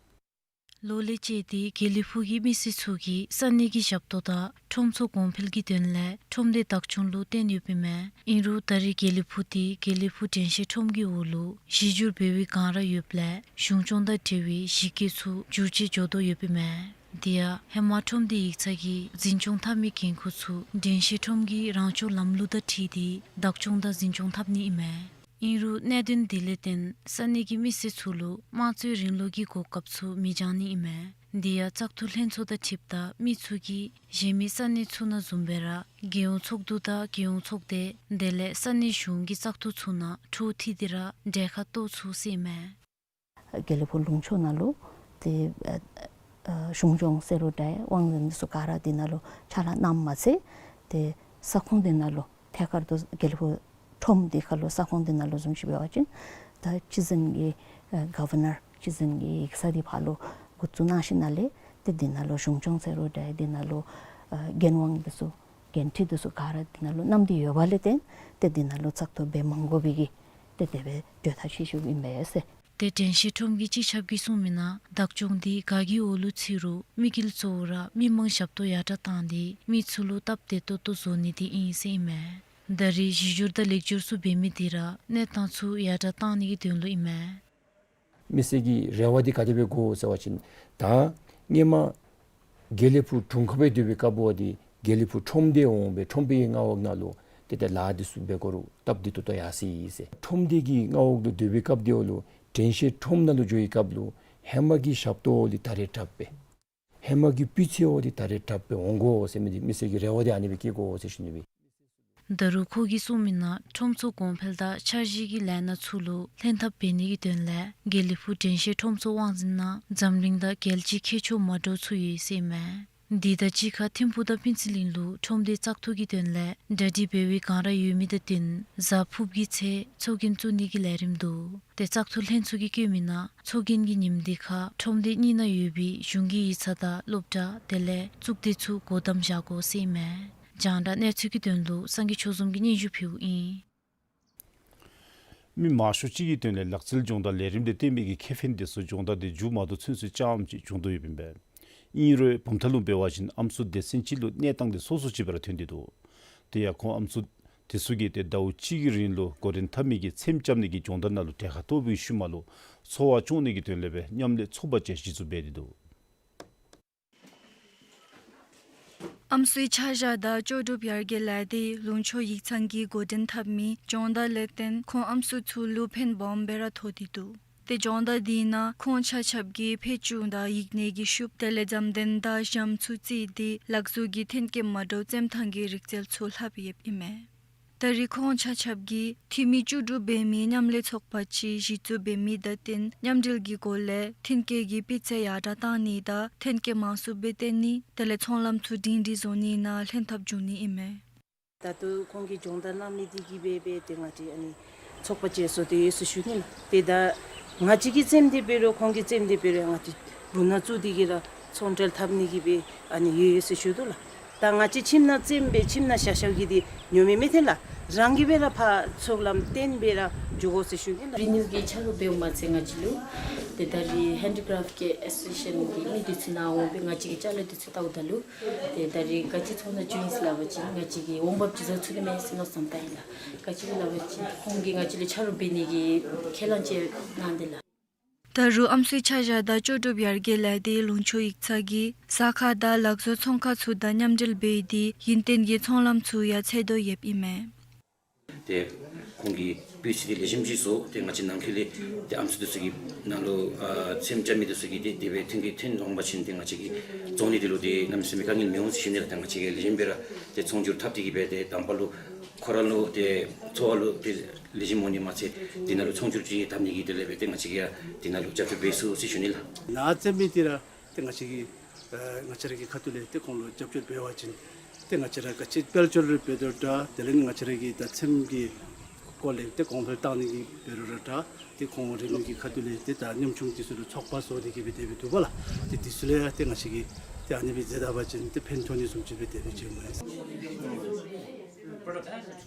ལོ་ལས་བཅད་དེ་དགེ་ལེགས་ཕུག་གི་མི་སེར་ཚུ་གིས་ས་གནས་ཀྱི་ཞབས་ཏོག་དང་ཁྲོམ་ཚོགས་གོང་འཕེལ་གྱི་དོན་ལས་ཁྲོམ་སྡེ་བདག་སྐྱོང་ལུ་བརྟེན་ཡོདཔ་ཨིན་མས། ཨིན་རུང་ད་རེས་དགེ་ལེགས་ཕུག་དེ་དགེ་ལེགས་ཕུག་དྲན་ཤེས་ཁྲོམ་གྱི་འོག་ལུ་གཞི་བསྒྱུར་འབད་བའི་བསྒང་ར་ཡོདཔ་ལས་གཞུང་སྐྱོང་དང་འབྲེལ་བའི་གཞི་བཀོད་ཚུ་འགྱུར་བཅོས་འགྱོ་དོ་ཡོདཔ་ཨིན་མས། དེ་ཡང་ཧེ་མ་ཁྲོམ་སྡེ་ཡིག་ཚང་གིས་འཛིན་སྐྱོང་འཐབ་མི་འགན་ཁུར་ཚུ་དྲན་ཤེས་ཁྲོམ་གྱི་རང་སྐྱོང་ལམ་ལུགས་དང་འཁྲིལ་ཏེ་བདག་སྐྱོང་དང་འཛིན་སྐྱོང་འཐབ་ནི་ཨིན་མས། ཨིན་རུང་གནད་དོན་དེ་ལས་བརྟེན་ས་གནས་ཀྱི་མི་སེར་ཚུ་ལུ་དམངས་གཙོའི་རིང་ལུགས་ཀྱི་གོ་སྐབས་ཚུ་མི་འགྱངས་ནི་ཨིན་མས། དེ་ཡང་བཙག་འཐུ་ལྷན་ཚོགས་དང་འཁྲིལཝ་ད་མི་ཚུ་གིས་གཞན་མི་ས་གནས་ཚུ་ནང་བཟུམ་སྦེ་ར་རྒྱལ་ཡོངས་ཚོགས་འདུ་དང་རྒྱལ་ཡོངས་ཚོགས་སྡེ་དེ་ལས་ས་གནས་གཞུང་གི་བཙག་འཐུ་ཚུ་ནང་འཕྲོ་མཐུད་དེ་ར་གྲལ་ཁར་གཏོགས་ཚུགས་ཟེར་ཨིན་མས། དགེ་ལེགས་ཕུག་ལུང་ཕྱོགས་ནང་ལུ་ཏེ་ཨ་ཨ་གཞུང་སྐྱོང་ཟེར་རུང་འདྲ་དབང་འཛིན་ཚུ་ག་ར་དེ་ནང་ལུ་ཕྱག་ལཱ་གནངམ་མ་ཚད་ཏེ་ས་ཁོངས་དེ་ནང་ལུ་ཐད་ཀར་དུ་དགེ་ལེགས་ཕུག་ཁྲོམ་དེ་ཁར་ལུ་ས་ཁོངས་དེ་ནང་ལུ་བཟུམ་ཅིག་འབད་བ་ཅིན་ད་སྤྱི་འཛིན་གྱི་ཨ་གོ་ཝར་ནར་སྤྱི་འཛིན་གྱི་ཡིག་ཚང་དེ་ཕར་ལུ་འགོ་བཙུགས་གནང་ཞིནམ་ལས་ཏེ་དེ་ནང་ལུ་གཞུང་སྐྱོང་ཟེར་རུང་འདྲ་དེ་ནང་ལུ་ཨ་འགན་དབང་དེ་ཚུ་འགན་འཁྲི་དེ་ཚུ་ག་ར་དེ་ནང་ལུ་གནངམ་དེ་ཡོདཔ་ལས་བརྟེན་ཏེ་དེ་ནང་ལུ་བཙག་འཐུ་འབད་མ་དགོ་པའི་གི་ཏེ་དེ་སྦེ་གྲོས་ཐག་བཅད་བཅུགཔ་ཨིན་པས་ཟེར། ཏེ་དྲན་ཤེས་ཁྲོམ་གྱི་སྤྱི་ཁྱབ་ཀྱིས་གསུངས་མི་ནང་བདག་སྐྱོང་དེ་ག་གི་འོག་ལུ་ཚུད་རུང་དམིགས་ཡུལ་གཙོ་བོ་ར་མི་མང་ཞབས་ཏོག་ཡར་དྲག་བཏང་སྟེ་མི་ཚུ་ལུ་སྟབས་བདེ་ཏོག་ཏོ་བཟོ་ནི་དེ་ཨིན་ཟེར་ཨིན་མས། ད་རེས་གཞི་བསྒྱུར་དང་ལེགས་བསྒྱུར་ཚུ་འབད་མི་དེ་ར་གནས་སྟངས་ཚུ་ཡར་དྲག་བཏང་ནི་གི་དོན་ལུ་ཨིན་མས། མི་སེར་གྱི་རེ་བ་དེ་ག་དེ་སྦེ་དགོ་ཟེར་བ་ཅིན་ད་སྔོན་མ་དགེ་ལེགས་ཕུག་དྲུང་ཁག་སྦེ་སྡོད་པའི་སྐབས་འབད་བ་དེ་དགེ་ལེགས་ཕུག་ཁྲོམ་སྡེ་འོང་སྦེ་ཁྲོམ་སྡེའི་མངའ་འོག་ནང་ལུ་ཏེ་ཏེ་ལཱ་དེ་ཚུ་འབད་དགོ་རུང་སྟབས་བདེ་ཏོག་ཏོ་ཡར་སོ་ཡི་ཟེར། ཁྲོམ་སྡེ་གི་མངའ་འོག་ལུ་སྡོད་པའི་སྐབས་འདི་འོག་ལུ་དྲན་ཤེས་ཁྲོམ་ནང་ལུ་འགྱོ་བའི་སྐབས་ལུ་ཧེ་མ་གི་ཞབས་ཏོག་འདི་ད་རེས་དྲགཔ་སྦེ་ཧེ་མ་གི་སྤུས་ཚད་འདི་ད་རེས་དྲགཔ་སྦེ་འོང་དགོ་ཟེར་མི་འདི་མི་སེར་གྱི་རེ་བ་འདི་ཨ་ནི་སྦེ་བསྐྱེད་དགོ་ཟེར་ཞུ་ནི་སྦེ། ད་རུང་ཁོ་གིས་གསུངས་མི་ནང་ཁྲོམ་ཚོགས་གོང་འཕེལ་དང་འཆར་གཞི་གི་ལས་སྣ་ཚུ་ལུ་ལྷན་ཐབས་འབད་ནི་གི་དོན་ལས་དགེ་ལེགས་ཕུག་དྲན་ཤེས་ཁྲོམ་ཚོགས་དབང་འཛིན་ནང་འཛམ་གླིང་དང་རྒྱལ་སྤྱིའི་ཁྱད་ཆོས་མ་འདྲཝ་ཚུ་ཡོད་ཟེར་ཨིན་མས། དེ་དང་གཅིག་ཁར་ཐིམ་ཕུག་དང་ཕུན་ཚོགས་གླིང་ལུ་ཁྲོམ་སྡེ་བཙག་འཐུ་གི་དོན་ལས་གྲ་སྒྲིག་འབད་བའི་བསྒང་ར་ཡོད་མི་དང་བསྟུན་གཟའ་ཕུརཔ་གི་ཚེ་ཚོགས་རྒྱན་བཙུགས་ནི་གི་ལས་རིམ་འདུག། ཏེ་བཙག་འཐུ་ལྷན་ཚོགས་ཀྱིས་བཀོད་མི་ནང་ཚོགས་རྒྱན་གྱི་ཉིནམ་དེ་ཁར་ཁྲོམ་སྡེ་གཉིས་ནང་ཡོད་པའི་གཞུང་གི་ཡིག་ཚང་དང་སློབ་གྲྭ་དེ་ལས་གཙུག་སྡེ་ཚུ་སྒོ་བསྡམ་བཞག་དགོ་ཟེར་ཨིན་མས། རྒྱང་བསྒྲགས་གནས་ཚུལ་གྱི་དོན་ལུ་སངས་རྒྱས་ཆོས་འཛོམས་ཀྱིས་སྙན་ཞུ་ཕུལཝ་ཨིན། མི་མང་ཤོས་ཅིག་གི་དོན་ལས་ལག་རྩལ་སྦྱོང་བརྡར་ལས་རིམ་དེ་བཏོན་མི་གི་ཁེ་ཕན་དེ་ཚུ་སྦྱོང་བརྡར་དེ་མཇུག་མ་བསྡུ་ཚུན་ཚོད་རྐྱངམ་ཅིག་བྱུང་དོ་ཡོདཔ་ཨིན་པས། ཨིན་རུང་བུམ་ཐང་ལུ་འབད་བ་ཅིན་ཨམ་སྲུ་སྡེ་ཚན་ཅིག་ལུ་གནས་སྟངས་དེ་སོ་སོ་ཅིག་སྦེ་ར་ཐོན་ཏེ་འདུག། དེ་ཡང་ཁོང་ཨམ་སྲུ་དེ་ཚུ་གིས་ཏེ་ཟླཝ་གཅིག་གི་རིང་ལུ་འགོ་འདྲེན་འཐབ་མི་གི་ཚེམ་རྐྱབ་ནི་གི་སྦྱོང་བརྡར་ནང་ལུ་གྲལ་ཁར་གཏོགས་པའི་ཤུལ་མ་ལུ་འཚོ་བ་སྐྱོང་ནི་གི་དོན་ལས་སྦེ་མཉམ་ལས་ཚོགས་པ་ཅིག་གཞི་བཙུགས་འབད་དེ་འདུག། ཨམ་སྲུའི་ཆ་བཞག་དང་ལྕོགས་གྲུབ་ཡར་རྒྱས་ལས་སྡེ་ལུང་ཕྱོགས་ཡིག་ཚང་གིས་འགོ་འདྲེན་འཐབ་མི་སྦྱོང་བརྡར་ལས་བརྟེན་ཁོང་ཨམ་སྲུ་ཚུ་ལུ་ཕན་སྦོམ་སྦེ་ར་ཐོགས་ཏེ་འདུག། ཏེ་སྦྱོང་བརྡར་དེ་ནང་ཁོང་ཆ་ཁྱབ་ཀྱིས་ཕད་ཅུང་དང་ཡིག་སྣེ་གི་ཤུབས་དེ་ལས་འཛམ་གདན་དང་ཞྭམོ་ཚུ་བརྩིས་ཏེ་ལག་བཟོ་གི་ཐོན་སྐྱེད་མ་འདྲཝ་བཙེམ་ཐངས་ཀྱི་རིག་རྩལ་ཚུ་ལྷབ་ཡོདཔ་ཨིན་མས། ད་རེས་ཁོང་ཆ་ཁྱབ་ཀྱིས་འཐུས་མི་བཅུ་དྲུག་འབད་མི་མཉམ་ལས་ཚོགས་པ་ཅིག་གཞི་བཙུགས་འབད་མི་དང་བསྟུན་མཉམ་འབྲེལ་གྱི་སྒོ་ལས་ཐོན་སྐྱེད་ཀྱི་སྤུས་ཚད་ཡར་དྲག་བཏང་ནི་དང་ཐོན་སྐྱེད་མང་སུ་སྦེ་བཏོན་ནི་དེ་ལས་ཚོང་ལམ་ཚུ་སྒྲིང་སྒྲིང་བཟོ་ནི་ནང་ལྷན་ཐབས་འབྱུང་ནི་ཨིན་མས། ད་ལྟོ་ཁོང་གིས་སྦྱོང་བརྡར་གནང་མི་འདི་གིས་སྦེ་སྦེ་ཏེ་ང་བཅས་ཨ་ནི་ཚོགས་པ་ཅིག་བཟོ་སྟེ་ཡོད་ཟེར་ཞུ་ནི་ལགས། ཏེ་ད་ང་བཅས་ཀྱིས་བཙེམ་སྟེ་འབད་རུང་ཁོང་གིས་བཙེམ་སྟེ་འབད་རུང་ང་བཅས་སྦུག་ན་བཙུགས་ཏེ་གིས་ར་ཚོང་འབྲེལ་འཐབ་ནི་གི་སྦེ་ཨ་ནི་ཡོད་ཡོད་ཟེར་ཞུ་དོ་ལགས། ད་ང་བཅས་ཁྱིམ་ནང་བཙེམ་སྦེ་ཁྱིམ་ནང་བཞག་བཞགཔ་གིས་འདི་ཉོ་མི་མེད་ཏེ་ལགས། རང་གིས་སྦེ་ར་ཕར་ཚོགས་ལམ་བརྟེན་སྦེ་ར་འགྱོ་དགོ་ཟེར་ཞུ་ནི་ལགས། བི་ནིལ་གྱི་ཆ་རོགས་འབདཝ་མ་ཚད་ང་བཅས་ལུ་ཏེ་ད་རེས་ཧེན་ཌི་ཀ་རེཕཊ་ཀྱི་ཨེ་སོ་སི་ཨེ་ཤན་གྱི་མི་འདི་ཚུ་ནཱ་འོང་སྦེ་ང་བཅས་ཀྱི་ཅ་ལ་འདི་ཚུ་བལྟཝ་ད་ལུ་ཏེ་ད་རེས་ག་ཅི་ཚོང་ནང་འགྱོ་ཡི་ཟེར་སླབ་པ་ཅིན་ང་བཅས་ཀྱིས་འོང་འབབ་ཅིག་བཟོ་ཚུགས་ནི་མས་ཟེར་མནོ་བསམ་བཏང་ཡི་ལགས། ག་ཅི་སླབ་པ་ཅིན་ཁོང་གིས་ང་བཅས་ལུ་ཆ་རོགས་འབད་ནི་གི་ཁས་བླངས་ཅིག་གནང་སྟེ་ལགས། ད་རུང་ཨམ་སྲུའི་ཆ་བཞག་དང་ལྕོགས་གྲུབ་ཡར་རྒྱས་ལས་སྡེའི་ལུང་ཕྱོགས་ཡིག་ཚང་གིས་ཟ་ཁང་དང་ལག་བཟོ་ཚོང་ཁང་ཚུ་དང་མཉམ་འབྲེལ་འབད་དེ་ཡུན་བརྟན་གྱི་ཚོང་ལམ་ཚུ་ཡང་ཚད་མཐོ་ཡོདཔ་ཨིན་མས། ཏེ་ཁོང་གིས་སྤུས་ཚད་དེ་ལེགས་ཤོམ་ཅིག་བཟོ། ཏེ་ང་བཅས་ནང་འཁོད་ལས་ཏེ་ཨམ་སྲུ་འདི་ཚུ་གི་ནང་ལུ་ཨ་ཚེམ་རྐྱབ་མི་འདི་ཚུ་གིས་ཏེ་དེ་སྦེ་ཐོན་གྱི་ཐོན་འོང་པ་ཅིན་ཏེ་ང་བཅས་ཀྱི་རྫོང་ནི་འདི་ལུ་ཏེ་གནམ་མེད་ས་མེད་དཀའ་ངལ་མི་འོང་ཟེར་ཞུ་ནི་ལགས། ཏེ་ང་བཅས་ཀྱིས་ལེགས་ཤོམ་སྦེ་ར་ཏེ་ཚོང་སྒྱུར་འཐབ་སྟེ་གིས་སྦེ་ཏེ་དང་པ་ལུ་ཁོ་ར་ལུ་ཏེ་འཚོ་བ་ལུ་ཏེ་ལེགས་ཤོམ་འོང་ནི་མ་ཚད་དེ་ནང་ལུ་ཚོང་སྒྱུར་ཅིག་འཐབ་ནི་གི་དོན་ལས་སྦེ་ཏེ་ང་བཅས་ཀྱིས་ཡང་དེ་ནང་ལུ་རྒྱབ་སྐྱོར་འབད་ཚུགས་ཟེར་ཞུ་ནི་ལགས། ནཱ་ཚེམ་མི་འདི་ར་ཏེ་ང་བཅས་ཀྱིས་ཨ་ང་བཅས་ར་གི་ཁ་ཐུག་ལས་ཏེ་ཁོང་ལུ་རྒྱབ་སྐྱོར་འབད་བ་ཅིན་ཏེ་ང་བཅས་ར་ག་ཅི་དཔལ་འབྱོར་འབད་དོ་འདྲ་དེ་ལས་ང་བཅས་ར་གི་ད་ཚེམ་གྱི་སྐོར་ལས་ཏེ་གོང་འཕེལ་བཏང་ནི་གི་འབད་རུང་ར་འདྲ་ཏེ་ཁོང་རིག་ནུས་ཀྱི་ཁ་ཐུག་ལས་ཏེ་ད་ཉམ་ཆུང་འདི་ཚུ་ལུ་ཚོགས་པ་བཟོ་སྟེ་གིས་སྦེ་དེ་སྦེ་འདུག་པ་ལགས། ཏེ་འདི་ཚུ་ལས་ཏེ་ང་བཅས་ཀྱིས་ཏེ་ཨ་ནི་སྦེ་མཛད་ད་པ་ཅིན་ཏེ་ཕན་ཐོགས་ནི་བཟུམ་ཅིག་སྦེ་དེ་སྦེ་བྱུངམ་མས།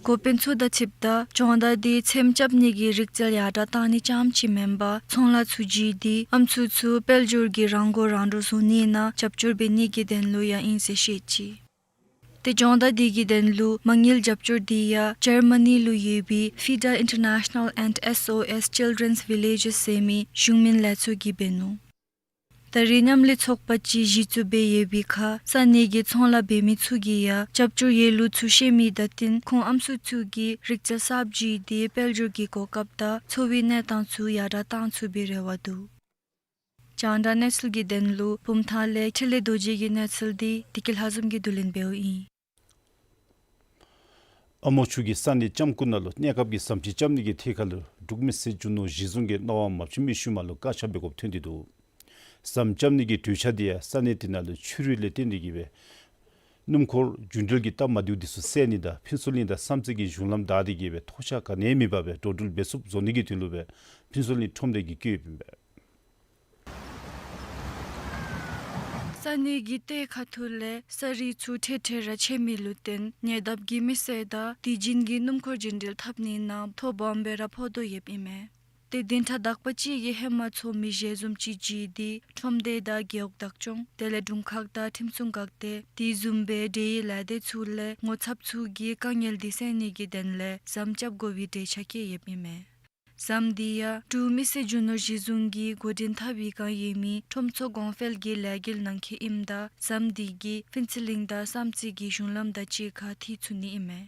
འགོ་དཔོན་ཚུ་དང་འཁྲིལཝ་ད་སྦྱོང་བརྡར་འདི་ཚེམ་རྐྱབ་ནི་གི་རིག་རྩལ་ཡར་དྲག་གཏང་ནི་རྐྱངམ་ཅིག་མེན་པར་ཚོང་ལཱ་ཚུ་བརྒྱུད་དེ་ཨམ་སྲུ་ཚུ་དཔལ་འབྱོར་གྱི་རང་མགོ་རང་འདྲོངས་བཟོ་ནི་ནང་རྒྱབ་སྐྱོར་འབད་ནི་གི་དོན་ལུ་ཡང་ཨིན་ཟེར་བཤད་ཅི། ཏེ་སྦྱོང་བརྡར་འདི་གི་དོན་ལུ་མ་དངུལ་རྒྱབ་སྐྱོར་འདི་ཡང་ཇར་མ་ནི་ལུ་ཡོད་པའི་ཕི་ཌ་International and S O S Children's Villages ཟེར་མི་གཞུང་མིན་ལས་ཚོགས་ཀྱིས་འབད་ནུག། ད་རེས་མཉམ་ལས་ཚོགས་པ་ཅིག་གཞི་བཙུགས་འབད་ཡོད་པའི་ཁར་ས་གནས་ཀྱི་ཚོང་ལཱ་འབད་མི་ཚུ་གིས་ཡང་རྒྱབ་སྐྱོར་ཡོད་ལུགས་ཚུ་ཤེས་མི་དང་བསྟུན་ཁོང་ཨམ་སྲུ་ཚུ་གིས་རིག་རྩལ་གསརཔ་བརྒྱུད་དེ་དཔལ་འབྱོར་གྱི་གོ་སྐབས་དང་འཚོ་བའི་གནས་སྟངས་ཚུ་ཡར་དྲག་གཏང་ཚུགས་པའི་རེ་བ་འདུག། རྒྱང་བསྒྲགས་གནས་ཚུལ་གྱི་དོན་ལུ་བུམ་ཐང་ལས་འཕྲིན་ལས་རྡོ་རྗེ་གི་གནས་ཚུལ་འདི་བདེ་སྐྱིད་ལྷ་འཛོམས་ཀྱིས་བསྡུ་ལེན་འབདཝ་ཨིན། ཨ་མོ་ཆུ་གི་ས་གནས་ལྕམ་སྐུ་ནང་ལུ་གནས་སྐབས་ཀྱི་ཟམ་ཅིག་རྐྱབ་ནི་གི་ཐད་ཁར་ལུ་འབྲུག་མི་སེར་རྒྱུ་ནོར་གཞི་བཟུང་གིས་གནང་བ་མ་བྱིན་པའི་ཤུལ་མ་ལུ་བཀག་ཆ་འབད་དགོཔ་ཐོན་ཏེ་འདུག། ཟམ་རྐྱབ་ནི་གི་གྲོས་འཆར་འདི་ཡང་ས་གནས་དེ་ནང་ལུ་ཆུ་རུད་ལས་བརྟེན་ཏེ་གིས་སྦེ་སྣུམ་འཁོར་རྒྱུན་འགྲུལ་གྱི་སྟབས་མ་བདེཝ་འདི་ཚུ་བསལ་ནི་དང་ཕུན་ཚོགས་གླིང་དང་བསམ་རྩེ་གི་གཞུང་ལམ་བདའ་སྟེ་གིས་སྦེ་ཐོགས་ཆགས་ག་ནི་ཡང་མེད་པར་སྦེ་འགྲོ་འགྲུལ་འབད་ཚུགསཔ་བཟོ་ནི་གི་དོན་ལུ་སྦེ་ཕུན་ཚོགས་གླིང་ཁྲོམ་སྡེ་གིས་བཀོད་ཡོདཔ་ཨིན་པས། ས་གནས་ཀྱི་ལྟེ་ཁ་ཐུག་ལས་ས་རིགས་ཚུ་ཐེངས་ཐེངས་ར་ཆད་མི་ལུ་བརྟེན་ཉེ་འདབས་ཀྱི་མི་སེར་དང་དེ་བཞིན་གྱི་སྣུམ་འཁོར་རྒྱུན་འགྲུལ་འཐབ་ནི་ནང་ཐོ་སྦོམ་སྦེ་ར་ཕོག་དོ་ཡོདཔ་ཨིན་མས། ཏེ་བདུན་ཕྲག་དག་པ་ཅིག་གི་ཧེ་མ་ཚོགས་མི་ཞལ་འཛོམས་ཅིག་བརྒྱུད་དེ་ཁྲོམ་སྡེ་དང་རྒེད་འོག་བདག་སྐྱོང་དེ་ལས་དྲུང་ཁག་དང་ཁྲིམས་སྲུང་འགག་སྡེ་དེ་བཟུམ་སྦེ་འབྲེལ་ཡོད་ལས་སྡེ་ཚུ་ལས་ངོ་ཚབ་ཚུ་གིས་དཀའ་ངལ་འདི་སེལ་ནི་གི་དོན་ལས་ཟམ་རྐྱབ་དགོ་པའི་གྲོས་འཆར་བཀོད་ཡོདཔ་ཨིན་མས། ཟམ་འདི་ཡང་འབྲུག་མི་སེར་རྒྱུ་ནོར་གཞི་བཟུང་གིས་འགོ་འདྲེན་འཐབ་པའི་བསྒང་ཡོད་མི་ཁྲོམ་ཚོགས་གོང་འཕེལ་གྱི་ལས་འགུལ་ནང་འཁོད་ཨིནམ་ད་ཟམ་འདི་གིས་ཕུན་ཚོགས་གླིང་དང་བསམ་རྩེ་གི་གཞུང་ལམ་དང་གཅིག་ཁར་འཐུས་ཚུགས་ནི་ཨིན་མས།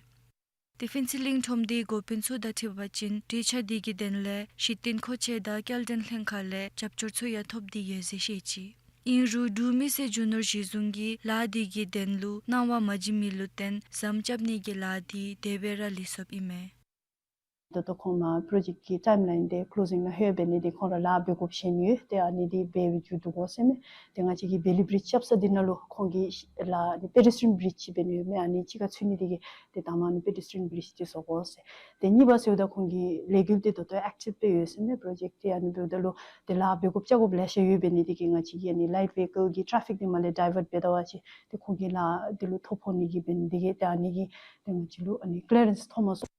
ཏེ་ཕུན་ཚོགས་གླིང་ཁྲོམ་སྡེའི་འགོ་དཔོན་ཚུ་དང་འཁྲིལ་བ་ཅིན་གྲོས་འཆར་འདི་གི་དོན་ལས་གཞི་རྟེན་མཁོ་ཆས་དང་སྐྱེལ་འདྲེན་ལྷན་ཁག་ལས་རྒྱབ་སྐྱོར་ཚུ་ཡང་ཐོབ་སྟེ་ཡོད་ཟེར་བཤད་ཅི། ཨིན་རུང་འབྲུག་མི་སེར་རྒྱུ་ནོར་གཞི་བཟུང་གིས་ལཱ་འདི་གི་དོན་ལུ་གནང་བ་མ་བྱིན་མི་ལུ་བརྟེན་ཟམ་རྐྱབ་ནི་གི་ལཱ་འདི་དེ་སྦེ་ར་ལུས་སོཔ་ཨིན་མས། ད་ལྟོ་ཁོང་མར་པྲོ་ཇེཀཊ་ཀྱི་ཊའིམ་ལའིན་འདི་ཀློ་ཟིང་ནང་ལྷོད་འབད་ནི་འདི་ཁོང་ར་ལཱ་འབད་དགོཔ་བཞེས་ནི་ཡོད། ཏེ་ཨ་ནི་འདི་འབད་འབད་མཇུག་བསྡུ་དགོ་ཟེར་མས། ཏེ་ང་བཅས་ཀྱི་བེ་ལི་བྲིཇ་རྐྱབ་ས་འདི་ནང་ལུ་ཁོང་གིས་ལཱ་འདི་པེ་ཌེས་ཊི་རི་ཡན་བྲིཇ་ཅིག་འབད་ནི་ཡོད་མས། ཨ་ནི་གཅིག་ཁར་ཚུད་ནི་འདི་གིས་ཏེ་ད་མར་ཨ་ནི་པེ་ཌེས་ཊི་རི་ཡན་བྲིཇ་འདི་བཟོ་དགོ་ཟེར། ཏེ་གཉིས་པ་ཟེརཝ་ད་ཁོང་གི་ལས་འགུལ་འདི་ད་ལྟོ་ཨེག་ཊིབ་སྦེ་ཡོད་ཟེར་མས་པྲོ་ཇེཀཊ་འདི། ཨ་ནི་འབདཝ་ད་ལུ་ཏེ་ལཱ་འབད་དགོཔ་རྐྱབ་དགོཔ་ལེ་ཤ་ཡོད་འབད་ནི་འདི་གིས་ང་བཅས་ཀྱིས་ཨ་ནི་ལའིཊ་ཝེ་ཧི་ཀལ་གྱི་ཊེ་ཕིག་འདི་མར་ལས་ཌའི་ཝརཊ་འབད་ད་པ་ཅིན་ཏེ་ཁོང་གི་ལཱ་འདི་ལུ་ཐོ་ཕོག་ནི་གི་འབད་ནི་འདི་གིས་ཏེ་ཨ་ནི་གིས་ཏེ་ང་བཅས་ལུ་ཨ་ནི་ཀི་ལི་ཡ་རེནསི་ཐོབ་མ་ཚུགས།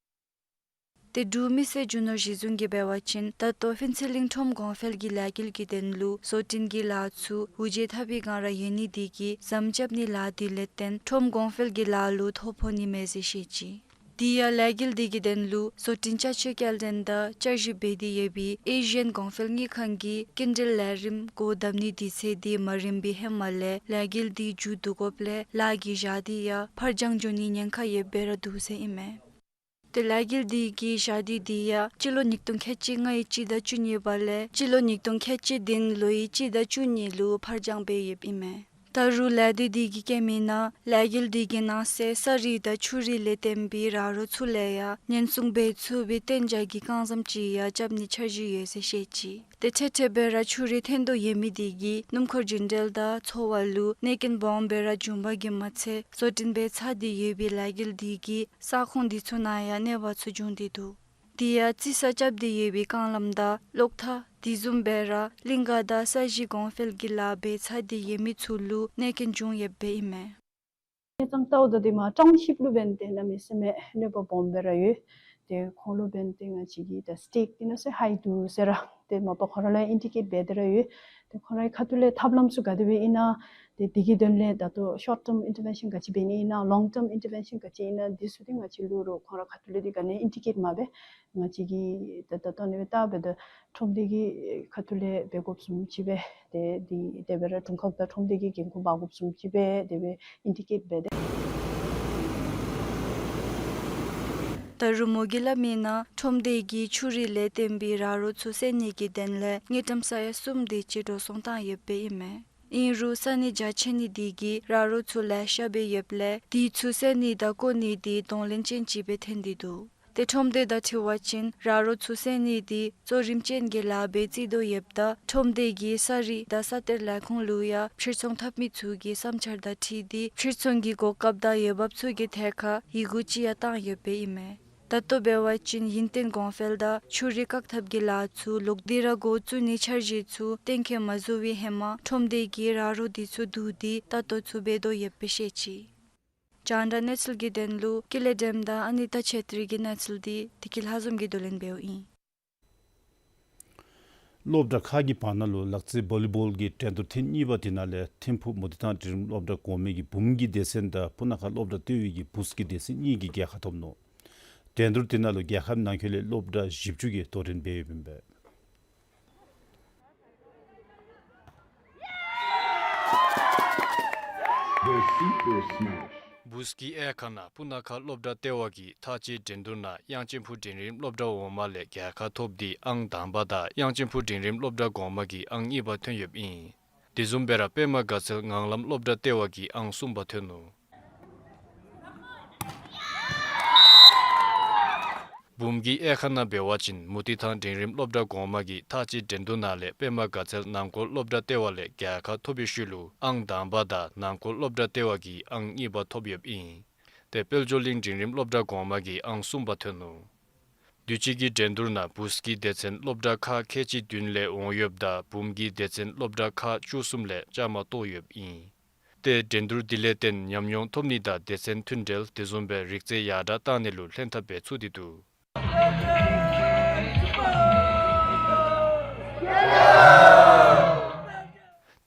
ཏེ་འབྲུག་མི་སེར་རྒྱུ་ནོར་གཞི་བཟུང་གིས་འབད་བ་ཅིན་ད་ལྟོ་ཕུན་ཚོགས་གླིང་ཁྲོམ་གོང་འཕེལ་གྱི་ལས་འགུལ་གྱི་དོན་ལུ་བཟོ་སྐྲུན་གྱི་ལཱ་ཚུ་དབུ་འབྱེད་འཐབ་པའི་བསྒང་ར་ཡོད་ནི་འདི་གིས་ཟམ་རྐྱབ་ནི་ལཱ་འདི་ལས་བརྟེན་ཁྲོམ་གོང་འཕེལ་གྱི་ལཱ་ལུ་ཐོ་ཕོག་ནི་མས་ཟེར་བཤད་ཅི། དེ་ཡང་ལས་འགུལ་འདི་གི་དོན་ལུ་བཟོ་སྐྲུན་ཅ་ཆས་སྐྱེལ་འདྲེན་དང་བསྐྱར་ཞིབ་འབད་དེ་ཡོད་པའི་ཨེ་ཤི་ཡན་གོང་འཕེལ་དངུལ་ཁང་གིས་སྐྱིན་འགྲུལ་ལས་རིམ་སྒོ་བསྡམ་ནིའི་དུས་ཚོད་འདི་མ་རན་པའི་ཧེ་མ་ལས་ལས་འགུལ་འདི་མཇུག་བསྡུ་དགོཔ་ལས་ལཱ་གི་ཞག་འདི་ཡང་ཕར་འགྱངས་འགྱོ་ནིའི་ཉེན་ཁ་ཡོདཔ་སྦེ་ར་འདུག་ཟེར་ཨིན་མས། ཏེ་ལས་འགུལ་འདི་གི་ཞག་འདི་འདི་ཡང་སྤྱི་ལོ་ཉིས་སྟོང་ཁལ་གཅིག་ལྔ་གི་སྤྱི་ཟླ་བཅུ་གཉིས་པ་ལས་སྤྱི་ལོ་ཉིས་སྟོང་ཁལ་གཅིག་བདུན་ལོའི་སྤྱི་ཟླ་བཅུ་གཉིས་ལུ་ཕར་འགྱངས་འབད་ཡོདཔ་ཨིན་མས། ད་རུང་ལས་སྡེ་འདི་གིས་བཀོད་མི་ནང་ལས་འགུལ་འདི་གི་ནང་གསེས་ས་རིགས་དང་ཆུ་རིགས་ལས་བརྟེན་པའི་ར་རོ་ཚུ་ལས་ཡང་ཉེན་སྲུང་འབད་ཚུགས་པའི་གཏན་འཇགས་ཀྱི་རྐང་ཟམ་ཅིག་ཡང་རྐྱབ་ནིའི་འཆར་གཞི་ཡོད་ཟེར་བཤད་ཅི། ཏེ་ཐེངས་ཐེངས་སྦེ་ར་ཆུ་རིགས་འཐོན་དོ་ཡོད་མི་འདི་གིས་སྣུམ་འཁོར་རྒྱུན་འགྲུལ་དང་འཚོ་བ་ལུ་གནོད་སྐྱོན་སྦོམ་སྦེ་ར་བྱུང་བ་གིས་མ་ཚད་བཟོ་སྐྲུན་འབད་ཚར་ཏེ་ཡོད་པའི་ལས་འགུལ་འདི་གིས་ས་ཁོངས་འདི་ཚུ་ནང་ཡང་གནོད་པ་ཚུ་བྱུང་སྟེ་འདུག། དེ་ཡང་རྩི་ས་རྐྱབ་སྟེ་ཡོད་པའི་རྐང་ལམ་དང་གློག་ཐག་དེ་བཟུམ་སྦེ་ར་གླིང་ག་དང་ས་གཞི་གོང་འཕེལ་གྱི་ལཱ་འབད་ཚར་ཏེ་ཡོད་མི་ཚུ་ལུ་གནོད་སྐྱོན་བྱུང་ཡོདཔ་ཨིན་མས། ངེ་ཚང་ལྟཝ་ད་འདི་མར་ཊའུན་ཤིཔ་ལུ་འབདན་ཏེ་གནམ་མེད་ས་མེད་གནོད་པ་སྦོམ་སྦེ་ར་ཡོད། ཏེ་ཁོང་ལུ་འབདན་ཏེ་ང་བཅས་ཀྱི་ད་སི་ཊེག་འདི་ནང་སེ་ཧའི་འདུག་ཟེར་ར་ཏེ་མ་པ་ཁོང་ར་ལུ་ཡང་ཨིན་ཌི་ཀེཊ་འབད་དེ་ར་ཡོད། ཏེ་ཁོང་རའི་ཁ་ཐུག་ལས་ཐབས་ལམ་ཚུ་ག་དེ་སྦེ་ཨིན་ན། ཏེ་དེ་གི་དོན་ལས་ད་ལྟོ་ཤོརཊ་ཊརམ་ཨིན་ཊར་བེན་ཤཱན་ག་ཅི་འབད་ནི་ཨིན་ན། ལོངག་ཊརམ་ཨིན་ཊར་བེན་ཤཱན་ག་ཅི་ཨིན་ན། འདི་ཚུ་འདི་ང་བཅས་ལུ་རུང་ཁོང་རའི་ཁ་ཐུག་ལས་འདི་ག་ནི་ཨིན་ཌི་ཀེཊ་མ་འབད། ང་བཅས་ཀྱིས་ད་ད་ལྟོ་ཨ་ནི་སྦེ་བལྟ་འབདཝ་ད་ཁྲོམ་སྡེ་གི་ཁ་ཐུག་ལས་འབད་དགོཔ་བཟུམ་ཅིག་སྦེ་ཏེ་འདི་དེ་སྦེ་ར་དྲུང་ཁག་དང་ཁྲོམ་སྡེ་གི་འགན་ཁུར་འབག་དགོཔ་བཟུམ་ཅིག་སྦེ་དེ་སྦེ་ཨིན་ཌི་ཀེཊ་འབད་དེ། ད་རུང་མོ་གིས་སླབ་མི་ནང་ཁྲོམ་སྡེ་གིས་ཆུ་རུད་ལས་བརྟེན་པའི་ར་རོ་ཚུ་བསལ་ནི་གི་དོན་ལས་དངུལ་ཀྲམ་ས་ཡ་གསུམ་དེ་ཅིག་འགྲོ་སོང་བཏང་ཡོདཔ་ཨིན་མས། ཨིན་རུང་ས་གནས་རྒྱ་ཆེ་ནི་དེ་གིས་ར་རོ་ཚུ་ལེ་ཤ་སྦེ་ཡོདཔ་ལས་དེ་ཚུ་བསལ་ནི་དང་བཀོག་ནི་དེ་གདོང་ལེན་ཅན་ཅིག་སྦེ་ཐོན་ཏེ་འདུག། ཏེ་ཁྲོམ་སྡེ་དང་འཁྲིལ་བ་ཅིན་ར་རོ་ཚུ་བསལ་ནི་དེ་གཙོ་རིམ་ཅན་གྱི་ལཱ་སྦེ་བརྩི་དོ་ཡོདཔ་ད་ཁྲོམ་སྡེ་གིས་ས་རུད་དང་ས་གཏེར་ལས་ཁུངས་ལུ་ཡང་ཕྱིར་ཚོང་འཐབ་མི་ཚུ་གི་བསམ་འཆར་དང་འཁྲིལ་ཏེ་ཕྱིར་ཚོང་གི་གོ་སྐབས་དང་འོས་འབབ་ཚུ་གི་ཐད་ཁར་ཡི་གུ་ཅིག་ཡང་བཏང་ཡོདཔ་ཨིན་མས། ད་ལྟོ་འབད་བ་ཅིན་ཡུན་བརྟན་གོང་འཕེལ་དང་ཆུ་རུད་བཀག་ཐབས་ཀྱི་ལཱ་ཚུ་ལོག་སྟེ་ར་འགོ་བཙུགས་ནིའི་འཆར་གཞི་ཚུ་གཏན་འཁེལ་མ་བཟོ་བའི་ཧེ་མ་ཁྲོམ་སྡེ་གིས་ར་རོ་དེ་ཚུ་བསྡུ་སྟེ་ལྟ་རྟོག་ཚུ་འབད་དོ་ཡོདཔ་སྦེ་བཤད་ཅི། རྒྱང་བསྒྲགས་གནས་ཚུལ་གྱི་དོན་ལུ་ཀུན་ལེགས་སྒྲོལམ་དང་ཨ་ནི་ཏ་ཆེ་ཏྲི་གི་གནས་ཚུལ་འདི་བདེ་སྐྱིད་ལྷ་འཛོམས་ཀྱིས་བསྡུ་ལེན་འབདཝ་ཨིན། སློབ་གྲྭ་ཁག་གི་བར་ན་ལུ་ལག་རྩེད་བོ་ལི་བོལ་གྱི་འགྲན་བསྡུར་ཐེངས་གཉིས་པ་དེ་ནང་ལས་ཐིམ་ཕུག་མུ་ཏིག་ཐང་འབྲིང་རིམ་སློབ་གྲྭ་གོང་མའི་གི་བུམོ་གི་སྡེ་ཚན་དང་སྤུ་ན་ཁ་སློབ་གྲྭ་ལྟེ་བའི་གི་བུཚ་གི་སྡེ་ཚན་གཉིས་ཀྱིས་རྒྱལ་ཁ་ཐོབ་ནུག། འགྲན་བསྡུར་དེ་ནང་ལུ་རྒྱལ་ཁབ་ནང་འཁོད་ལས་སློབ་གྲྭ་བཞི་བཅུ་གིས་དོ་འགྲན་འབད་ཡོདཔ་ཨིན་པས། The Super Smash. བུཚ་གི་དབྱེ་ཁག་ནང་སྤུ་ན་ཁ་སློབ་གྲྭ་ལྟེ་བ་གིས་མཐའ་དཔྱད་འགྲན་བསྡུར་ནང་དབྱངས་ཅན་ཕུག་འབྲིང་རིམ་སློབ་གྲྭ་འོག་མ་ལས་རྒྱལ་ཁ་ཐོབ་སྟེ་ཨང་དང་པ་དང་དབྱངས་ཅན་ཕུག་འབྲིང་རིམ་སློབ་གྲྭ་གོང་མ་གིས་ཨང་གཉིས་པ་ཐོན་ཡོདཔ་ཨིན། དེ་བཟུམ་སྦེ་ར་པདྨ་དགའ་ཚལ་ངང་ལམ་སློབ་གྲྭ་ལྟེ་བ་གིས་ཨང་གསུམ་པ་ཐོན་ནུག། བུམོ་གི་དབྱེ་ཁག་ནང་འབད་བ་ཅིན་མུ་ཏིག་ཐང་འབྲིང་རིམ་སློབ་གྲྭ་གོང་མ་གིས་མཐའ་དཔྱད་འགྲན་བསྡུར་ནང་ལས་པདྨ་དགའ་ཚལ་ནང་སྐོར་སློབ་གྲྭ་ལྟེ་བ་ལས་རྒྱལ་ཁ་ཐོབ་པའི་ཤུལ་ལུ་ཨང་དང་པ་དང་ནང་སྐོར་སློབ་གྲྭ་ལྟེ་བ་གིས་ཨང་གཉིས་པ་ཐོབ་ཡོདཔ་ཨིན། ཏེ་དཔལ་འབྱོར་གླིང་འབྲིང་རིམ་སློབ་གྲྭ་གོང་མ་གིས་ཨང་གསུམ་པ་ཐོན་ནུག། དུས་ཅི་གི་འགྲན་བསྡུར་ནང་བུཚ་གི་སྡེ་ཚན་སློབ་གྲྭ་ཁག་ཁལ་གཅིག་བདུན་ལས་འོང་ཡོདཔ་ད་བུམོ་གི་སྡེ་ཚན་སློབ་གྲྭ་ཁག་བཅུ་གསུམ་ལས་བཅའ་མར་གཏོགས་ཡོདཔ་ཨིན། ཏེ་འགྲན་བསྡུར་འདི་ལས་བརྟེན་ཉམས་མྱོང་ཐོབ་ནི་དང་སྡེ་ཚན་མཐུན་འབྲེལ་དེ་བཟུམ་སྦེ་རིག་རྩལ་ཡར་དྲག་གཏང་ནི་ལུ་ལྷན་ཐབས་འབད་ཚུགས་ཏེ་འདུག།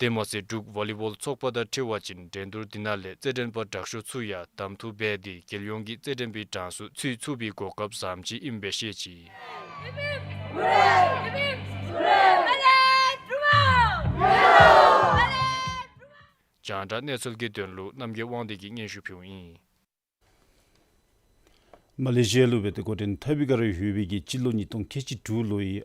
དེ་མ་ཚད་འབྲུག་བོ་ལི་བོལ་ཚོགས་པ་དང་འཁྲིལ་བ་ཅིན་འགྲན་བསྡུར་འདི་ནང་ལས་རྩེད་འགྲན་པ་དྲག་ཤོས་ཚུ་ཡང་གདམ་འཐུ་འབད་དེ་རྒྱལ་ཡོངས་ཀྱི་རྩེད་འགྲན་པའི་གྲངས་སུ་ཚུད་ཚུགས་པའི་གོ་སྐབས་བཟངམ་ཅིག་ཨིནམ་སྦེ་བཤད་ཅི། རྒྱང་བསྒྲགས་གནས་ཚུལ་གྱི་དོན་ལུ་རྣམ་རྒྱལ་དབང་འདུས་ཀྱིས་སྙན་ཞུ་ཕུལཝ་ཨིན། མ་ལེ་ཤི་ཡ་ལུ་སྦེ་ཏེ་འགོ་འདྲེན་འཐབ་པའི་སྒང་ར་ཡོད་པའི་གི་སྤྱི་ལོ་ཉིས་སྟོང་ཁལ་གཅིག་དྲུག་ལོའི་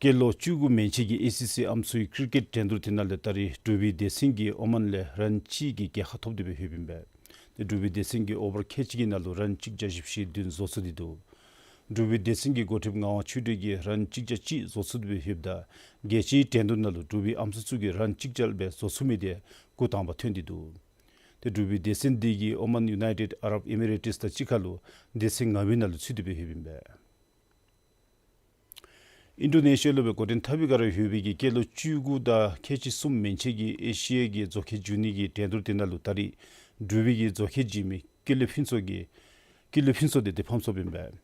སྐྱེས་ལོ་བཅུ་དགུ་མན་ཆད་ཀྱི་ཨེ་སི་སི་ཨམ་སྲུའི་ཀིར་ཀེཊ་འགྲན་བསྡུར་དེ་ནང་ལས་ད་རིས་འབྲུག་པའི་སྡེ་ཚན་གྱིས་ཨོ་མཱན་ལས་རན་གཅིག་གི་རྒྱལ་ཁ་ཐོབ་སྟེ་སྦེ་ལྷོདཔ་ཨིན་པས། ཏེ་འབྲུག་པའི་སྡེ་ཚན་གྱིས་ཨོ་བར་ཁལ་གཅིག་གི་ནང་ལུ་རན་གཅིག་བརྒྱ་བཞི་བཅུ་ཞེ་བདུན་བཟོ་ཚུགས་ཏེ་འདུག། འབྲུག་པའི་སྡེ་ཚན་གྱི་འགོ་ཁྲིདཔ་ངག་དབང་ཆོས་སྒྲོན་གྱིས་རན་གཅིག་བརྒྱ་གཅིག་བཟོ་ཚུགས་ཏེ་སྦེ་ལྷོདཔ་ད་རྒྱལ་སྤྱིའི་འགྲན་བསྡུར་ནང་ལུ་འབྲུག་པའི་ཨམ་སྲུ་ཚུ་གིས་རན་གཅིག་བརྒྱ་སྦེ་བཟོ་ཚུགས་མི་དེ་འགོ་དང་པ་ཐོན་ཏེ་འདུག། ཏེ་འབྲུག་པའི་སྡེ་ཚན་འདི་གིས་ཨོ་མཱན་ཡུ་ནའི་ཊེཌ་ཨ་རབ་ཨི་མི་རེ་ཊིས་དང་གཅིག་ཁར་ལུ་སྡེ་ཚན་ལྔ་པའི་ནང་ལུ་ཚུད་དེ་སྦེ་ལྷོདཔ་ཨིན་པས། ཨིན་ཌོ་ནེ་ཤི་ཡ་ལུ་སྦེ་འགོ་འདྲེན་འཐབ་པའི་སྒང་ར་ཡོད་པའི་གི་སྐྱེས་ལོ་བཅུ་དགུ་དང་ཁལ་གཅིག་གསུམ་མན་ཆད་ཀྱི་ཨེ་ཤི་ཡ་གི་རྫོགས་ཁྱབ་འཇུ་ནི་གི་འགྲན་བསྡུར་དེ་ནང་ལུ་ད་རིས་འབྲུག་པའི་གི་རྫོགས་ཁྱབ་འཇུ་མི་ཀུན་ལེགས་ཕུན་ཚོགས་ཀྱིས་ཀུན་ལེགས་ཕུན་ཚོགས་དེ་ཏེ་ཕམ་སོཔ་ཨིན་པས།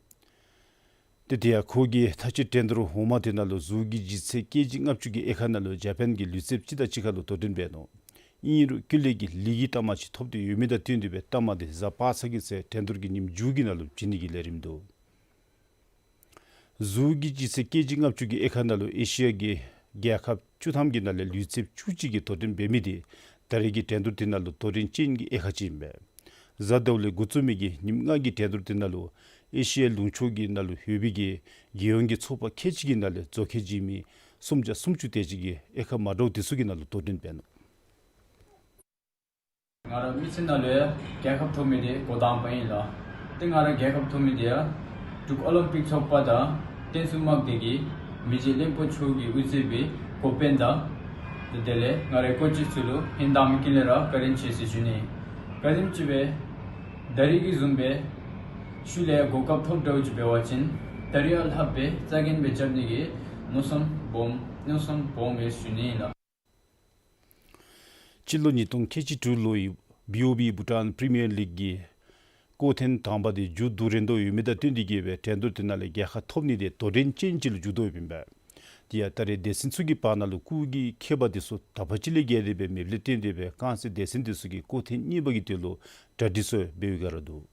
ཏེ་དེ་ཡང་ཁོ་གིས་མཐའ་དཔྱད་འགྲན་བསྡུར་འོག་མ་དེ་ནང་ལུ་གཟུགས་ཀྱི་ལྗིད་ཚད་ཀེ་ཇི་ལྔ་བཅུ་གི་དབྱེ་ཁག་ནང་ལུ་ཇ་པཱན་གྱི་ལུས་རྩལཔ་ཅིག་དང་གཅིག་ཁར་ལུ་དོ་འགྲན་འབད་ནུག། ཨིན་རུང་ཀུན་ལེགས་ཀྱིས་ལི་གི་རྟགས་མ་ཅིག་ཐོབ་སྟེ་ཡོད་མི་དང་བསྟུན་ཏེ་སྦེ་རྟགས་མ་དེ་གཟའ་པ་སངས་ཀྱི་ཚེ་འགྲན་བསྡུར་གྱི་ཉིནམ་མཇུག་གི་ནང་ལུ་བྱིན་ནི་གི་ལས་རིམ་འདུག། གཟུགས་ཀྱི་ལྗིད་ཚད་ཀེ་ཇི་ལྔ་བཅུ་གི་དབྱེ་ཁག་ནང་ལུ་ཨེ་ཤི་ཡ་གི་རྒྱལ་ཁབ་བཅུ་ཐམ་གྱི་ནང་ལས་ལུས་རྩལཔ་བཅུ་གཅིག་གིས་དོ་འགྲན་འབད་མི་དེ་ད་རེས་ཀྱི་འགྲན་བསྡུར་དེ་ནང་ལུ་དོ་འགྲན་ཅན་གྱི་དབྱེ་ཁག་ཅིག་ཨིན་པས། གཟའ་ཟླཝ་ལས་འགོ་བཙུགས་མི་གི་ཉིནམ་ལྔ་གི་འགྲན་བསྡུར་དེ་ནང་ལུ་ཨེ་ཤི་ཡ་ལུང་ཕྱོགས་ཀྱི་ནང་ལུ་ཡོད་པའི་གི་རྒྱལ་ཡོངས་ཀྱི་ཚོགས་པ་ཁལ་གཅིག་གི་ནང་ལས་རྫོགས་ཁྱབ་འཇུ་མི་སུམ་བརྒྱ་སུམ་ཅུ་དེ་ཅིག་གིས་དབྱེ་ཁག་མ་འདྲཝ་དེ་ཚུ་གི་ནང་ལུ་དོ་འགྲན་འབད་ནུག། ང་ར་མི་ཚེ་ནང་ལུ་ཡང་རྒྱལ་ཁ་ཐོབ་མི་དེ་འགོ་དང་པ་ཨིན་ལགས། ཏེ་ང་ར་རྒྱལ་ཁ་ཐོབ་མི་དེ་ཡང་འབྲུག་ཨོ་ལིམ་པིག་ཚོགས་པ་དང་བསྟན་སྲུང་དམག་སྡེ་གི་མི་རྗེ་གླིང་པ་མཆོག་གིས་དབུ་མཛད་པའི་འགོ་དཔོན་དང་ཏེ་དེ་ལས་ང་རའི་བཀོད་སྒྲིག་ཚུ་ལུ་ཧིང་དྭངས་མའི་དཀྱིལ་ལས་ར་བཀའ་དྲིན་ཆེ་ཟེར་ཞུ་ནི། ག་དེམ་ཅིག་སྦེ་ད་རིས་ཀྱི་བཟུམ་སྦེ་ཤུལ་ལས་གོ་སྐབས་ཐོབ་འདྲཝ་ཅིག་འབད་བ་ཅིན་ད་རིས་ཡང་ལྷག་སྦེ་རྩ་འགེངས་སྦེ་རྐྱབ་ནི་གི་མནོ་བསམ་སྦོམ་མནོ་བསམ་སྦོམ་ཡོད་ཟེར་ཞུ་ནི་ཨིན་ལགས། སྤྱི་ལོ་ཉིས་སྟོང་ཁལ་གཅིག་དྲུག་ལོའི་བི་ཨོ་བི་བྷུ་ཊཱན་པི་རི་མི་ཡར་ལིག་གི་སྐོར་ཐེངས་དང་པ་དེ་མཇུག་བསྡུ་རན་དོ་ཡོད་མི་དང་བསྟུན་ཏེ་གིས་སྦེ་འགྲན་བསྡུར་དེ་ནང་ལས་རྒྱལ་ཁ་ཐོབ་ནི་དེ་དོ་འགྲན་ཅན་ཅིག་ལུ་འགྱུར་དོ་ཡོདཔ་ཨིན་པས། དེ་ཡང་ད་རེས་སྡེ་ཚན་ཚུ་གི་བར་ན་ལུ་སྐུགས་ཀྱི་ཁྱད་པར་དེ་ཚུ་ད་ཕར་ཅིག་ལས་བརྒལ་ཏེ་སྦེ་མེདཔ་ལས་བརྟེན་ཏེ་སྦེ་རྐང་རྩེད་སྡེ་ཚན་དེ་ཚུ་གིས་སྐོར་ཐེངས་གཉིས་པ་གི་དོན་ལུ་གྲ་སྒྲིག་ཚུ་འབད་བའི་སྒང་ར་འདུག།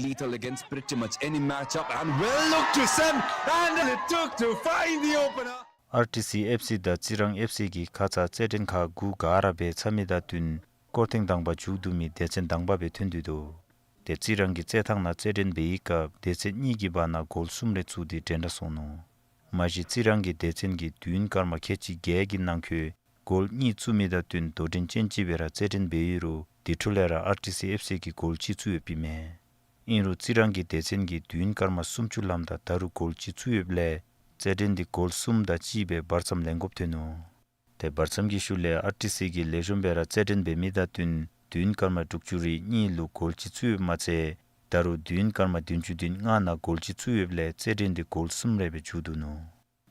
Lethal against pretty much any matchup and well looked to Sam and it took to find the opener. ཨར་ཊི་སི་ཨེཕ་སི་དང་རྩི་རང་ཨེཕ་སི་གིས་ཁ་ཙ་རྩེད་འགྲན་ཁག་དགུ་ག་ར་འབད་ཚར་མི་དང་བསྟུན་སྐོར་ཐེངས་དང་པ་མཇུག་བསྡུ་མི་སྡེ་ཚན་དང་པ་སྦེ་ཐོན་ཏེ་འདུག། ཏེ་རྩི་རང་གི་རྩེད་ཐང་ནང་རྩེད་འགྲན་འབད་བའི་སྐབས་སྡེ་ཚན་གཉིས་ཀྱི་བར་ན་གོལ་གསུམ་རེ་བཙུགས་ཏེ་འགྲན་ཟླ་སོང་ནུག། མ་གཞི་རྩི་རང་གི་སྡེ་ཚན་གྱིས་མདུན་སྐར་མ་ཁལ་གཅིག་བརྒྱད་ཀྱི་ནང་འཁོད་གོལ་གཉིས་བཙུགས་མི་དང་བསྟུན་དོ་འགྲན་ཅན་ཅིག་སྦེ་ར་རྩེད་འགྲན་འབད་ཡོད་རུང་དེ་འཕྲོ་ལས་ར་ཨར་ཊི་སི་ཨེཕ་སི་གིས་གོལ་གཅིག་བཙུགས་ཡོདཔ་ཨིན་མས། ཨིན་རུང་རྩི་རང་གི་སྡེ་ཚན་གྱིས་མདུན་སྐར་མ་སུམ་ཅུ་ལངམ་ད་ད་རུང་གོལ་གཅིག་བཙུགས་ཡོདཔ་ལས་རྩེད་འགྲན་འདི་གོལ་གསུམ་དང་གཅིག་སྦེ་བར་མཚམས་ལེན་དགོཔ་ཐོན་ནུག། ཏེ་བར་མཚམས་ཀྱི་ཤུལ་ལས་ཨར་ཊི་སི་གིས་ལེགས་ཤོམ་སྦེ་ར་རྩེད་འགྲན་འབད་མི་དང་བསྟུན་མདུན་སྐར་མ་དྲུག་ཅུ་རེ་གཉིས་ལུ་གོལ་གཅིག་བཙུགས་ཡོདཔ་མ་ཚད་ད་རུང་མདུན་སྐར་མ་བདུན་ཅུ་དོན་ལྔ་ནང་གོལ་གཅིག་བཙུགས་ཡོདཔ་ལས་རྩེད་འགྲན་འདི་གོལ་གསུམ་རེ་སྦེ་མཇུག་བསྡུ་ནུག།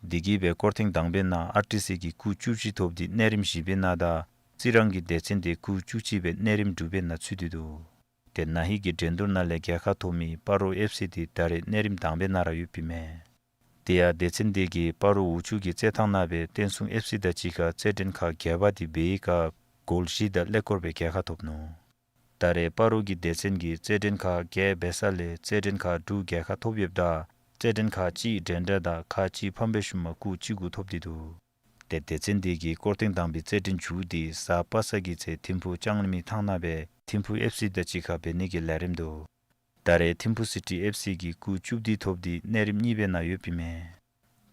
དེ་གིས་སྦེ་སྐོར་ཐེངས་དང་པའི་ནང་ཨར་ཊི་སི་གིས་སྐུགས་བཅུ་གཅིག་ཐོབ་སྟེ་གནས་རིམ་བཞི་པའི་ནང་དང་རྩི་རང་གི་སྡེ་ཚན་དེ་སྐུགས་བཅུ་གཅིག་སྦེ་གནས་རིམ་དྲུག་པའི་ནང་ཚུད་དེ་འདུག། ཏེ་ན་ཧིང་གི་འགྲན་བསྡུར་ནང་ལས་རྒྱལ་ཁ་ཐོབ་མི་སྤ་རོ་ཨེཕ་སི་དེ་ད་རེས་གནས་རིམ་དང་པའི་ནང་ར་ཡོདཔ་ཨིན་མས། དེ་ཡང་སྡེ་ཚན་དེ་གིས་སྤ་རོ་འོག་ཆུ་གི་རྩེད་ཐང་ནང་སྦེ་བསྟན་སྲུང་ཨེཕ་སི་དང་གཅིག་ཁར་རྩེད་འགྲན་ཁག་བརྒྱད་པ་དེ་འབད་བའི་སྐབས་གོལ་བཞི་དང་ཀླད་ཀོར་སྦེ་རྒྱལ་ཁ་ཐོབ་ནུག། ད་རེས་སྤ་རོ་གི་སྡེ་ཚན་གྱིས་རྩེད་འགྲན་ཁག་བརྒྱད་འབད་ས་ལས་རྩེད་འགྲན་ཁག་དྲུག་རྒྱལ་ཁ་ཐོབ་ཡོདཔ་ད་རྩེད་འགྲན་ཁག་གཅིག་འགྲན་ཟླ་དང་ཁག་གཅིག་ཕམ་པའི་ཤུལ་མ་སྐུགས་གཅིག་གུ་ཐོབ་སྟེ་འདུག། ཏེ་སྡེ་ཚན་དེ་གིས་སྐོར་ཐེངས་དང་པའི་རྩེད་འགྲན་མཇུག་དེ་གཟའ་པ་སངས་ཀྱི་ཚེ་ཐིམ་ཕུག་ལྕང་གླིང་མི་ཐང་ནང་སྦེ་ཐིམ་ཕུག་ཨེཕ་སི་དང་གཅིག་ཁར་འབད་ནི་གི་ལས་རིམ་འདུག། ད་རེས་ཐིམ་ཕུག་སི་ཊི་ཨེཕ་སི་གིས་སྐུགས་བཅུ་བདུན་ཐོབ་སྟེ་གནས་རིམ་གཉིས་པའི་ནང་ཡོདཔ་ཨིན་མས།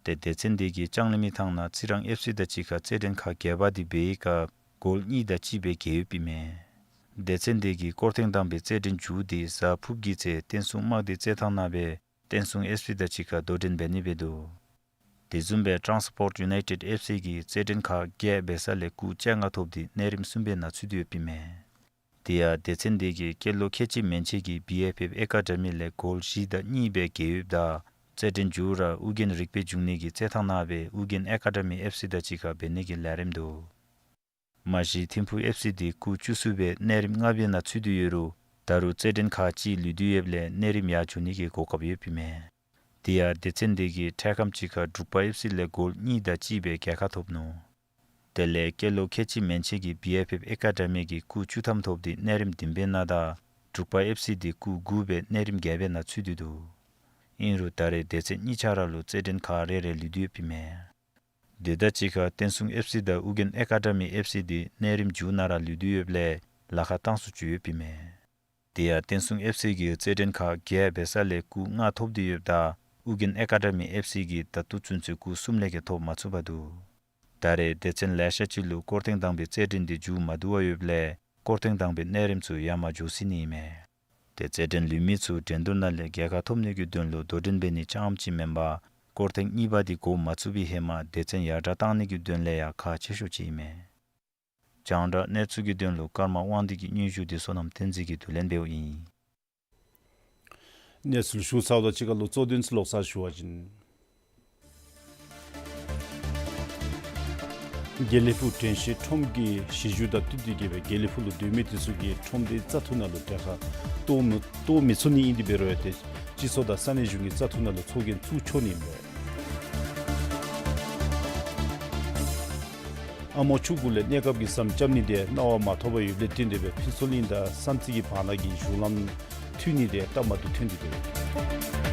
ཏེ་སྡེ་ཚན་དེ་གིས་ལྕང་གླིང་མི་ཐང་ནང་རྩི་རང་ཨེཕ་སི་དང་གཅིག་ཁར་རྩེད་འགྲན་ཁག་བརྒྱད་པ་དེ་འབད་བའི་སྐབས་གོལ་གཉིས་དང་གཅིག་སྦེ་རྒྱལ་ཡོདཔ་ཨིན་མས། སྡེ་ཚན་དེ་གིས་སྐོར་ཐེངས་དང་པའི་རྩེད་འགྲན་མཇུག་དེ་གཟའ་ཕུརཔ་གི་ཚེ་བསྟན་སྲུང་དམག་སྡེ་རྩེད་ཐང་ནང་སྦེ་བསྟན་སྲུང་ཨེཕ་སི་དང་གཅིག་ཁར་དོ་འགྲན་འབད་ནི་སྦེ་འདུག། དེ་བཟུམ་སྦེ་ཊཱནསི་པོརཊ་ཡུ་ནའི་ཊེཌ་ཨེཕ་སི་གིས་རྩེད་འགྲན་ཁག་བརྒྱད་འབད་ས་ལས་སྐུགས་བཅོ་ལྔ་ཐོབ་སྟེ་གནས་རིམ་གསུམ་པའི་ནང་ཚུད་དེ་ཡོདཔ་ཨིན་མས། དེ་ཡང་སྡེ་ཚན་དེ་གིས་སྐྱེས་ལོ་ཁལ་གཅིག་མན་ཆད་ཀྱི་བི་ཨེཕ་ཨེཕ་ཨེ་ཀ་ཌ་མི་ལས་གོལ་བཞི་དང་གཉིས་སྦེ་རྒྱལ་ཡོདཔ་ད་རྩེད་འགྲན་མཇུག་ར་ཨོ་རྒྱན་རིག་པའི་འབྱུང་གནས་ཀྱི་རྩེད་ཐང་ནང་སྦེ་ཨོ་རྒྱན་ཨེ་ཀ་ཌ་མི་ཨེཕ་སི་དང་གཅིག་ཁར་འབད་ནི་གི་ལས་རིམ་འདུག། མ་གཞི་ཐིམ་ཕུག་ཨེཕ་སི་དེ་སྐུགས་བཅུ་གསུམ་སྦེ་གནས་རིམ་ལྔ་པའི་ནང་ཚུད་དེ་ཡོད་རུང་ད་རུང་རྩེད་འགྲན་ཁག་གཅིག་ལུས་ཏེ་ཡོདཔ་ལས་གནས་རིམ་ཡར་འགྱོ་ནི་གི་གོ་སྐབས་ཡོདཔ་ཨིན་མས། དེ་ཡང་སྡེ་ཚན་དེ་གིས་འཕྲལ་ཁམས་ཅིག་ཁར་འབྲུག་པ་ཨེཕ་སི་ལས་གོལ་གཉིས་དང་གཅིག་སྦེ་རྒྱལ་ཁ་ཐོབ་ནུག། དེ་ལས་སྐྱེས་ལོ་ཁལ་གཅིག་མན་ཆད་ཀྱི་བི་ཨེཕ་ཨེཕ་ཨེ་ཀ་ཌ་མི་གིས་སྐུགས་བཅུ་ཐམ་ཐོབ་སྟེ་གནས་རིམ་བདུན་པའི་ནང་དང་འབྲུག་པ་ཨེཕ་སི་དེ་སྐུགས་དགུ་སྦེ་གནས་རིམ་བརྒྱད་པའི་ནང་ཚུད་དེ་འདུག། ཨིན་རུང་ད་རེས་སྡེ་ཚན་གཉིས་ཆ་ར་ལུ་རྩེད་འགྲན་ཁག་རེ་རེ་ལུས་ཏེ་ཡོདཔ་ཨིན་མས། དེ་དང་གཅིག་ཁར་བསྟན་སྲུང་ཨེཕ་སི་དང་ཨོ་རྒྱན་ཨེ་ཀ་ཌ་མི་ཨེཕ་སི་དེ་གནས་རིམ་མཇུག་ནང་ར་ལུས་ཏེ་ཡོདཔ་ལས་ལཱ་ཁག་བཏང་སུ་བཅུག་ཡོདཔ་ཨིན་མས། དེ་ཡང་བསྟན་སྲུང་ཨེཕ་སི་གིས་རྩེད་འགྲན་ཁག་བརྒྱད་འབད་ས་ལས་སྐུགས་ལྔ་ཐོབ་སྟེ་ཡོདཔ་ད་ཨོ་རྒྱན་ཨེ་ཀ་ཌ་མི་ཨེཕ་སི་གིས་ད་ལྟོ་ཚུན་ཚོད་སྐུགས་གསུམ་ལས་བརྒལ་ཐོབ་མ་ཚུགས་པར་འདུག། ད་རེས་སྡེ་ཚན་ལེ་ཤ་ཅིག་ལུ་སྐོར་ཐེངས་དང་པའི་རྩེད་འགྲན་དེ་མཇུག་མ་བསྡུ་བར་ཡོདཔ་ལས་སྐོར་ཐེངས་དང་པའི་གནས་རིམ་ཚུ་ཡར་མར་འགྱོ་སྲིད་ནི་ཨིན་མས། ཏེ་རྩེད་འགྲན་ལུས་མི་ཚུ་འགྲན་བསྡུར་ནང་ལས་རྒྱལ་ཁ་ཐོབ་ནི་གི་དོན་ལུ་དོ་འགྲན་འབད་ནི་རྐྱངམ་ཅིག་མེན་པར་སྐོར་ཐེངས་གཉིས་པ་དེ་འགོ་མ་བཙུགས་པའི་ཧེ་མ་སྡེ་ཚན་ཡར་དྲག་བཏང་ནི་གི་དོན་ལས་ཡང་ཁག་ཆེ་ཤོས་ཅིག་ཨིན་མས། རྒྱང་བསྒྲགས་གནས་ཚུལ་གྱི་དོན་ལུ་ཀརྨ་དབང་འདུས་ཀྱི་སྙན་ཞུ་དེ་བསོད་ནམས་བསྟན་འཛིན་གྱིས་བསྡུ་ལེན་འབདཝ་ཨིན། གནས་ཚུལ་ཞུ་ཚརཝ་དང་གཅིག་ཁར་ལུ་གཙོ་དོན་ཚུ་ལོག་ཚར་ཞུ་བ་ཅིན། དགེ་ལེགས་ཕུག་དྲན་ཤེས་ཁྲོམ་གྱི་གཞི་བཅོལ་དང་བསྟུན་ཏེ་གིས་སྦེ་དགེ་ལེགས་ཕུག་ལུ་སྡོད་མི་དེ་ཚུ་གིས་ཁྲོམ་སྡེའི་རྩ་ཐུག་ནང་ལུ་གྲལ་ཁར་གཏོགས་མི་གཏོགས་མི་ཚུགས་ནི་ཨིན། དེ་འབད་རུང་ཡང་ཏེ་སྤྱི་ཚོགས་དང་ས་གནས་གཞུང་གི་རྩ་ཐུག་ནང་ལུ་ཚོགས་རྒྱན་བཙུགས་ཆོག་ནི་ཨིན་པས། ཨ་མོ་ཆུ་གུ་ལས་གནས་སྐབས་ཀྱི་ཟམ་རྐྱབ་ནི་དེ་གནང་བ་མ་ཐོབ་པར་ཡོདཔ་ལས་བརྟེན་ཏེ་སྦེ་ཕུན་ཚོགས་གླིང་དང་བསམ་རྩེ་གི་བར་ན་གི་གཞུང་ལམ་མཐུད་ནི་དེ་སྟབས་མ་བདེཝ་ཐོན་ཏེ་འདུག།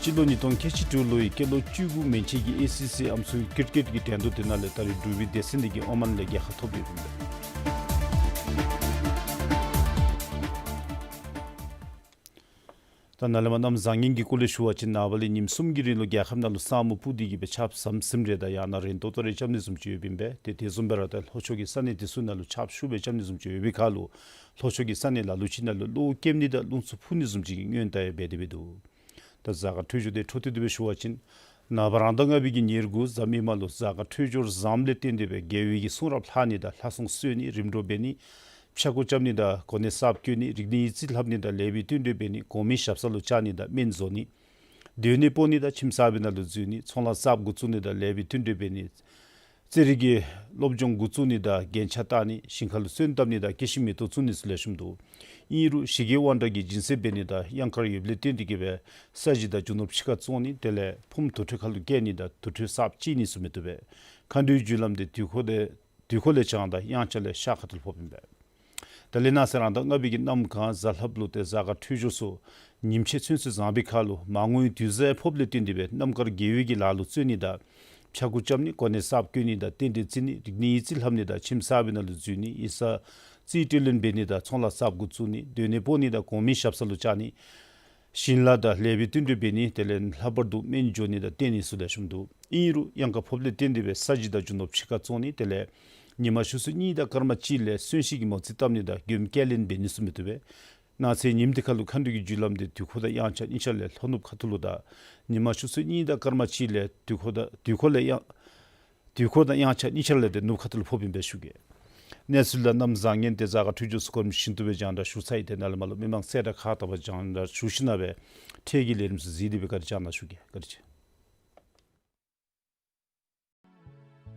སྤྱི་ལོ་ཉིས་སྟོང་ཁལ་གཅིག་དྲུག་ལོའི་སྐྱེས་ལོ་བཅུ་དགུ་མན་ཆད་ཀྱི་ཨེ་སི་སི་ཨམ་སྲུའི་ཀིར་ཀེཊ་ཀྱི་འགྲན་བསྡུར་དེ་ནང་ལས་ད་རེས་འབྲུག་པའི་སྡེ་ཚན་དེ་གིས་ཨོ་མཱན་ལས་རྒྱལ་ཁ་ཐོབ་ཡོདཔ་ཨིན་པས། ད་ནཱ་ལས་མར་གནམ་བཟང་ངན་གྱི་སྐོར་ལས་ཞུ་བ་ཅིན་ནངས་པ་ལས་ཉིནམ་གསུམ་གྱི་རིང་ལུ་རྒྱལ་ཁབ་ནང་ལུ་ས་སྨུག་སྤུབས་ཏེ་གིས་སྦེ་ཆརཔ་ཟམ་ཟིམ་རེ་དང་ཡང་ན་རན་ཏོག་ཏོ་རེ་རྐྱབ་ནི་བཟུམ་ཅིག་ཡོདཔ་ཨིན་པས། ཏེ་དེ་བཟུམ་སྦེ་ར་ད་ལྷོ་ཕྱོགས་ཀྱི་ས་གནས་དེ་ཚུ་ནང་ལུ་ཆརཔ་ཤུགས་སྦེ་རྐྱབ་ནི་བཟུམ་ཅིག་ཡོད་པའི་ཁར་ལུ་ལྷོ་ཕྱོགས་ཀྱི་ས་གནས་ལ་ལུ་ཅིག་ནང་ལུ་གློག་ཀེམ་ནི་དང་རླུང་འཚུབ་འཕུ་ནི་བཟུམ་ཅིག་གི་སྔོན་བརྡ་ཡང་འབད་དེ་སྦེ་འདུག། ད་གཟའ་སྐར་འཕྲོད་སྦྱོར་དེ་འཕྲོ་མཐུད་དེ་སྦེ་ཞུ་བ་ཅིན་ནངས་པ་རང་ཟླ་ལྔ་པའི་གི་ཉེར་དགུ་གཟའ་མིག་དམར་ལུ་གཟའ་སྐར་འཕྲོད་སྦྱོར་བཟངམ་ལས་བརྟེན་ཏེ་སྦེ་རྒྱལ་བའི་གི་གསུང་རབ་ལྷག་ནི་དང་ལྷ་སྲུང་གསོལ་ནི་རིམ་གྲོ་འབད་ནི་ཕྱག་སྐོར་རྐྱབ་ནི་དང་གོ་གནས་གསརཔ་བསྐོ་ནི་རིག་གནས་ཡིག་རྩིས་ལྷབ་ནི་དང་ལེགས་པའི་བསྟུན་གྲོས་འབད་ནི་གོང་མའི་ཞབས་ས་ལུ་བཅར་ནི་དང་སྨན་བཟོ་ནི་སྡོད་གནས་སྤོ་ནི་དང་ཁྱིམ་གསར་པའི་ནང་ལུ་འཛུལ་ནི་ཚོང་ལཱ་གསརཔ་འགོ་བཙུགས་ནི་དང་ལེགས་པའི་བསྟུན་གྲོས་འབད་ནི་རྩེད་རིགས་ཀྱི་སློབ་སྦྱོང་འགོ་བཙུགས་ནི་དང་རྒྱན་ཆ་བཏགས་ནི་ཞིང་ཁ་ལུ་སོན་བཏབ་ནི་དང་སྐྱེ་ཤི་མེ་ཏོག་བཙུགས་ནི་ཚུ་ལེགས་ཤོམ་འདུག། ཨིན་རུང་ཞི་རྒྱས་དབང་དྲག་གིས་སྦྱིན་སྲེག་འབད་ནི་དང་གཡང་དཀར་ཡོདཔ་ལས་བརྟེན་ཏེ་གིས་སྦེ་ས་གཞི་དང་རྒྱུ་ནོར་ཕྱི་ཁར་བཙོང་ནི་དེ་ལས་ཕུངམ་དུར་ཁྲོད་ཁར་ལུ་བསྐྱལ་ནི་དང་དུར་ཁྲོད་གསརཔ་བཅད་ནི་ཚུ་མི་བཏུབ་པས། མཁའ་འགྲོའི་རྒྱུ་ལམ་འདི་དུས་འཁོར་ལས་དུས་འཁོར་ལས་བྱང་དང་དབྱངས་འཆར་ལས་ཤར་ཁ་ཐུག་ལུ་ཕོགཔ་ཨིན་པས། དེ་ལས་གནངས་ཚེ་རང་ཟླ་ལྔ་པའི་གི་གནམ་གང་གཟའ་ལྷགཔ་ལུ་ཏེ་གཟའ་སྐར་འཕྲོད་སྦྱོར་ཚུ་ཉིམ་ཕྱེད་ཚུན་ཚོད་བཟང་པའི་ཁར་ལུ་མར་ངོའི་དུས་གཟའ་ཕོགཔ་ལས་བརྟེན་ཏེ་སྦེ་རྣམ་དཀར་དགེ་བའི་གི་ལཱ་ལུ་བརྩོན་ནི་དང་ཕྱྭ་འགུགས་རྐྱབ་ནི་གོ་གནས་གསརཔ་བསྐོ་ནི་དང་རྟེན་འབྲེལ་བརྩི་ནི་རིག་གནས་ཡིག་རྩིས་ལྷབ་ནི་དང་ཁྱིམ་གསར་པའི་ནང་ལུ་འཛུལ་ནི་ཡིག་ཚང་རྩིས་སྤྲོད་ལེན་འབད་ནི་དང་ཚོང་ལཱ་གསརཔ་འགོ་བཙུགས་ནི་སྡོད་གནས་སྤོ་ནི་དང་གོང་མའི་ཞབས་ས་ལུ་བཅར་ནི་ཞིང་ལཱ་དང་ལེགས་པའི་བསྟུན་གྲོས་འབད་ནི་དེ་ལས་ལྷག་པར་དུ་སྨན་སྦྱོར་ནི་དང་བསྟེན་ནི་ཚུ་ལེགས་ཤོམ་འདུག། ཨིན་རུང་གཡང་དཀར་ཕོགཔ་ལས་བརྟེན་ཏེ་སྦེ་ས་གཞི་དང་རྒྱུ་ནོར་ཕྱི་ཁར་བཙོང་ནི་དེ་ལས་ཉི་མ་ཆུ་ཚོད་གཉིས་དང་སྐར་མ་གཅིག་ལས་གསོན་གཤིན་གྱི་མོ་རྩིས་བཏབ་ནི་དང་མགྱོནམ་སྐྱེལ་ལེན་འབད་ནི་ཚུ་མི་བཏུབ་པས། གནངས་ཚེ་ཉིནམ་འདི་ཁར་ལུ་མཁའ་འགྲོའི་རྒྱུ་ལམ་འདི་དུས་འཁོར་དང་དབྱངས་འཆར་གཉིས་ཆ་ལས་ལྷོ་ནུབ་ཁ་ཐུག་ལུ་དང་ཉི་མ་ཆུ་ཚོད་གཉིས་དང་སྐར་མ་གཅིག་ལས་དུས་འཁོར་དང་དུས་འཁོར་ལས་དབྱངས་དུས་འཁོར་དང་དབྱངས་འཆར་གཉིས་ཆ་ལས་ཏེ་ནུབ་ཁ་ཐུག་ལུ་ཕོགཔ་ཨིན་པས་ཞུ་གེ། གནས་ཚུལ་དང་གནམ་བཟང་ངན་ཏེ་གཟའ་སྐར་འཕྲོད་སྦྱོར་ཚུ་གོ་རིམ་བཞིན་དུ་སྦེ་རྒྱང་བསྒྲགས་ཞུ་ཚར་ཡི། ཏེ་ནཱ་ལས་མར་ལུ་མི་མང་གསལ་བསྒྲགས་ཁག་དག་པ་རྒྱང་བསྒྲགས་ཞུ་ཞིནམ་ལས་འཕྲལ་གྱི་ལས་རིམ་ཚུ་གཟིགས་ཏེ་སྦེ་བཀའ་དྲིན་བསྐྱང་གནང་ཞུ་གེ། བཀའ་དྲིན་ཆེ།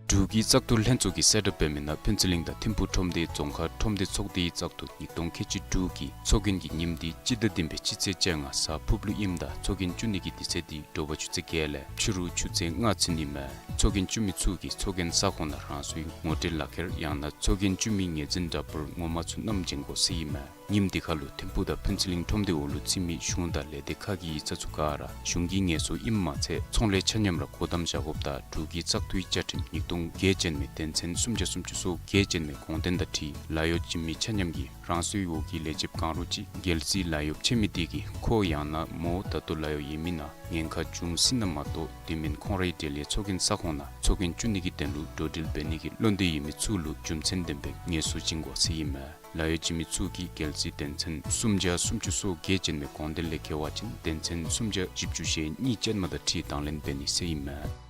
འབྲུག་གི་བཙག་འཐུ་ལྷན་ཚོགས་ཀྱིས་གསལ་བསྒྲགས་འབད་མི་ནང་ཕུན་ཚོགས་གླིང་དང་ཐིམ་ཕུག་ཁྲོམ་སྡེའི་རྫོང་ཁག་ཁྲོམ་སྡེ་ཚོགས་སྡེའི་བཙག་འཐུ་ཉིས་སྟོང་ཁལ་གཅིག་དྲུག་གི་ཚོགས་རྒྱན་གྱི་ཉིནམ་འདི་སྤྱི་ཟླ་བདུན་པའི་སྤྱི་ཚེས་བཅོ་ལྔ་གཟའ་ཕུར་བུ་ཨིནམ་ད་ཚོགས་རྒྱན་བཙུགས་ནི་གི་དུས་ཚོད་འདི་དྲོ་པ་ཆུ་ཚོད་བརྒྱད་ལས་ཕྱི་རུ་ཆུ་ཚོད་ལྔ་ཚུན་ཨིན་མས། ཚོགས་རྒྱན་བཙུགས་མི་ཚུ་གིས་ཚོགས་རྒྱན་ས་ཁོངས་ནང་རང་སོའི་ངོ་སྤྲོད་ལག་ཁྱེར་ཡང་ན་ཚོགས་རྒྱན་བཙུགས་མི་ངོས་འཛིན་འདྲ་པར་ངོ་མ་ཚུ་བསྣམས་བྱོན་དགོ་ཟེར་ཨིན་མས། ཉིནམ་འདི་ཁར་ལུ་ཐིམ་ཕུག་དང་ཕུན་ཚོགས་གླིང་ཁྲོམ་སྡེ་འོག་ལུ་ཚུད་མི་གཞུང་དང་ལས་སྡེ་ཁག་གི་ཡིག་ཚང་ཚུ་ག་ར་གཞུང་གི་ངལ་གསོ་ཨིནམ་མ་ཚད་ཚོང་ལས་ཆ་མཉམ་ར་སྒོ་བསྡམ་བཞག་དགོཔ་དང་འབྲུག་གི་བཙག་འཐུའི་བཅའ་ཁྲིམས་ཉིས་སྟོང་བརྒྱད་ཅན་མའི་དོན་ཚན་སུམ་བརྒྱ་སུམ་ཅུ་སོ་བརྒྱད་ཅན་མའི་དགོངས་དོན་དང་འཁྲིལ་ལཱ་གཡོག་བྱིན་མི་ཆ་མཉམ་གྱིས་རང་སོའི་འོག་གི་ལས་བྱེདཔ་གང་རུང་ཅིག་རྒྱལ་སྲིད་ལཱ་གཡོགཔ་ཆད་མི་དེ་གིས་ཁོ་ཡང་ན་མོ་ད་ལྟོ་ལཱ་གཡོག་ཡོད་མི་ནང་ཉེན་ཁ་བྱུང་སྲིད་ན་མ་གཏོགས་དེ་མིན་ཁོང་རའི་འབྲེལ་ཡོད་ཚོགས་རྒྱན་ས་ཁོངས་ནང་ཚོགས་རྒྱན་བཙུགས་ནི་གི་དོན་ལུ་འགྲོ་འགྲུལ་འབད་ནི་གི་བློ་འདོད་ཡོད་མི་ཚུ་ལུ་རྒྱུ་མཚན་ལྡན་པའི་ངལ་གསོ་བྱིན་དགོ་ཟེར་ཨིན་མས། ལཱ་གཡོག་བྱིན་མི་ཚུ་གིས་རྒྱལ་སྲིད་དོན་ཚན་སུམ་བརྒྱ་སུམ་ཅུ་སོ་བརྒྱད་ཅན་མའི་དགོངས་དོན་ལས་འགལ་བ་ཅིན་དོན་ཚན་སུམ་བརྒྱ་བཞི་བཅུ་ཞེ་གཉིས་ཅན་མ་དང་འཁྲིལ་དང་ལེན་འབད་ནི་ཟེར་ཨིན་མས།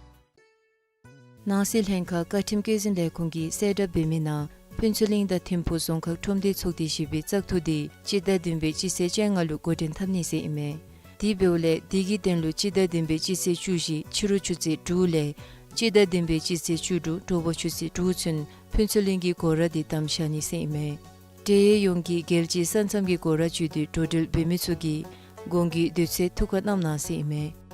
ནང་སྲིད་ལྷན་ཁག་བཀའ་ཁྲིམས་བཀོད་འཛིན་ལས་ཁུངས་ཀྱིས་གསལ་བསྒྲགས་འབད་མི་ནང་ཕུན་ཚོགས་གླིང་དང་ཐིམ་ཕུག་རྫོང་ཁག་ཁྲོམ་སྡེ་ཚོགས་སྡེ་བཞི་པའི་བཙག་འཐུ་དེ་སྤྱི་ཟླ་བདུན་པའི་སྤྱི་ཚེས་བཅོ་ལྔ་ལུ་འགོ་འདྲེན་འཐབ་ནི་ཟེར་ཨིན་མས། དེ་འབདཝ་ལས་དེ་གི་དོན་ལུ་སྤྱི་ཟླ་བདུན་པའི་སྤྱི་ཚེས་བཅུ་བཞི་ཕྱི་རུ་ཆུ་ཚོད་དྲུག་ལས་སྤྱི་ཟླ་བདུན་པའི་སྤྱི་ཚེས་བཅུ་དྲུག་དྲོ་པ་ཆུ་ཚོད་དྲུག་ཚུན་ཕུན་ཚོགས་གླིང་གི་སྒོ་ར་དེ་བསྡམས་བཞག་ནི་ཟེར་ཨིན་མས། འབྲེལ་ཡོད་ཡོངས་ཀྱིས་རྒྱལ་སྤྱིའི་ས་མཚམས་ཀྱི་སྒོ་ར་བརྒྱུད་དེ་འགྲོ་འགྲུལ་འབད་མི་ཚུ་གིས་གོང་གི་དུས་ཚོད་ཐུགས་ཁར་གནང་གནང་ཟེར་ཨིན་མས།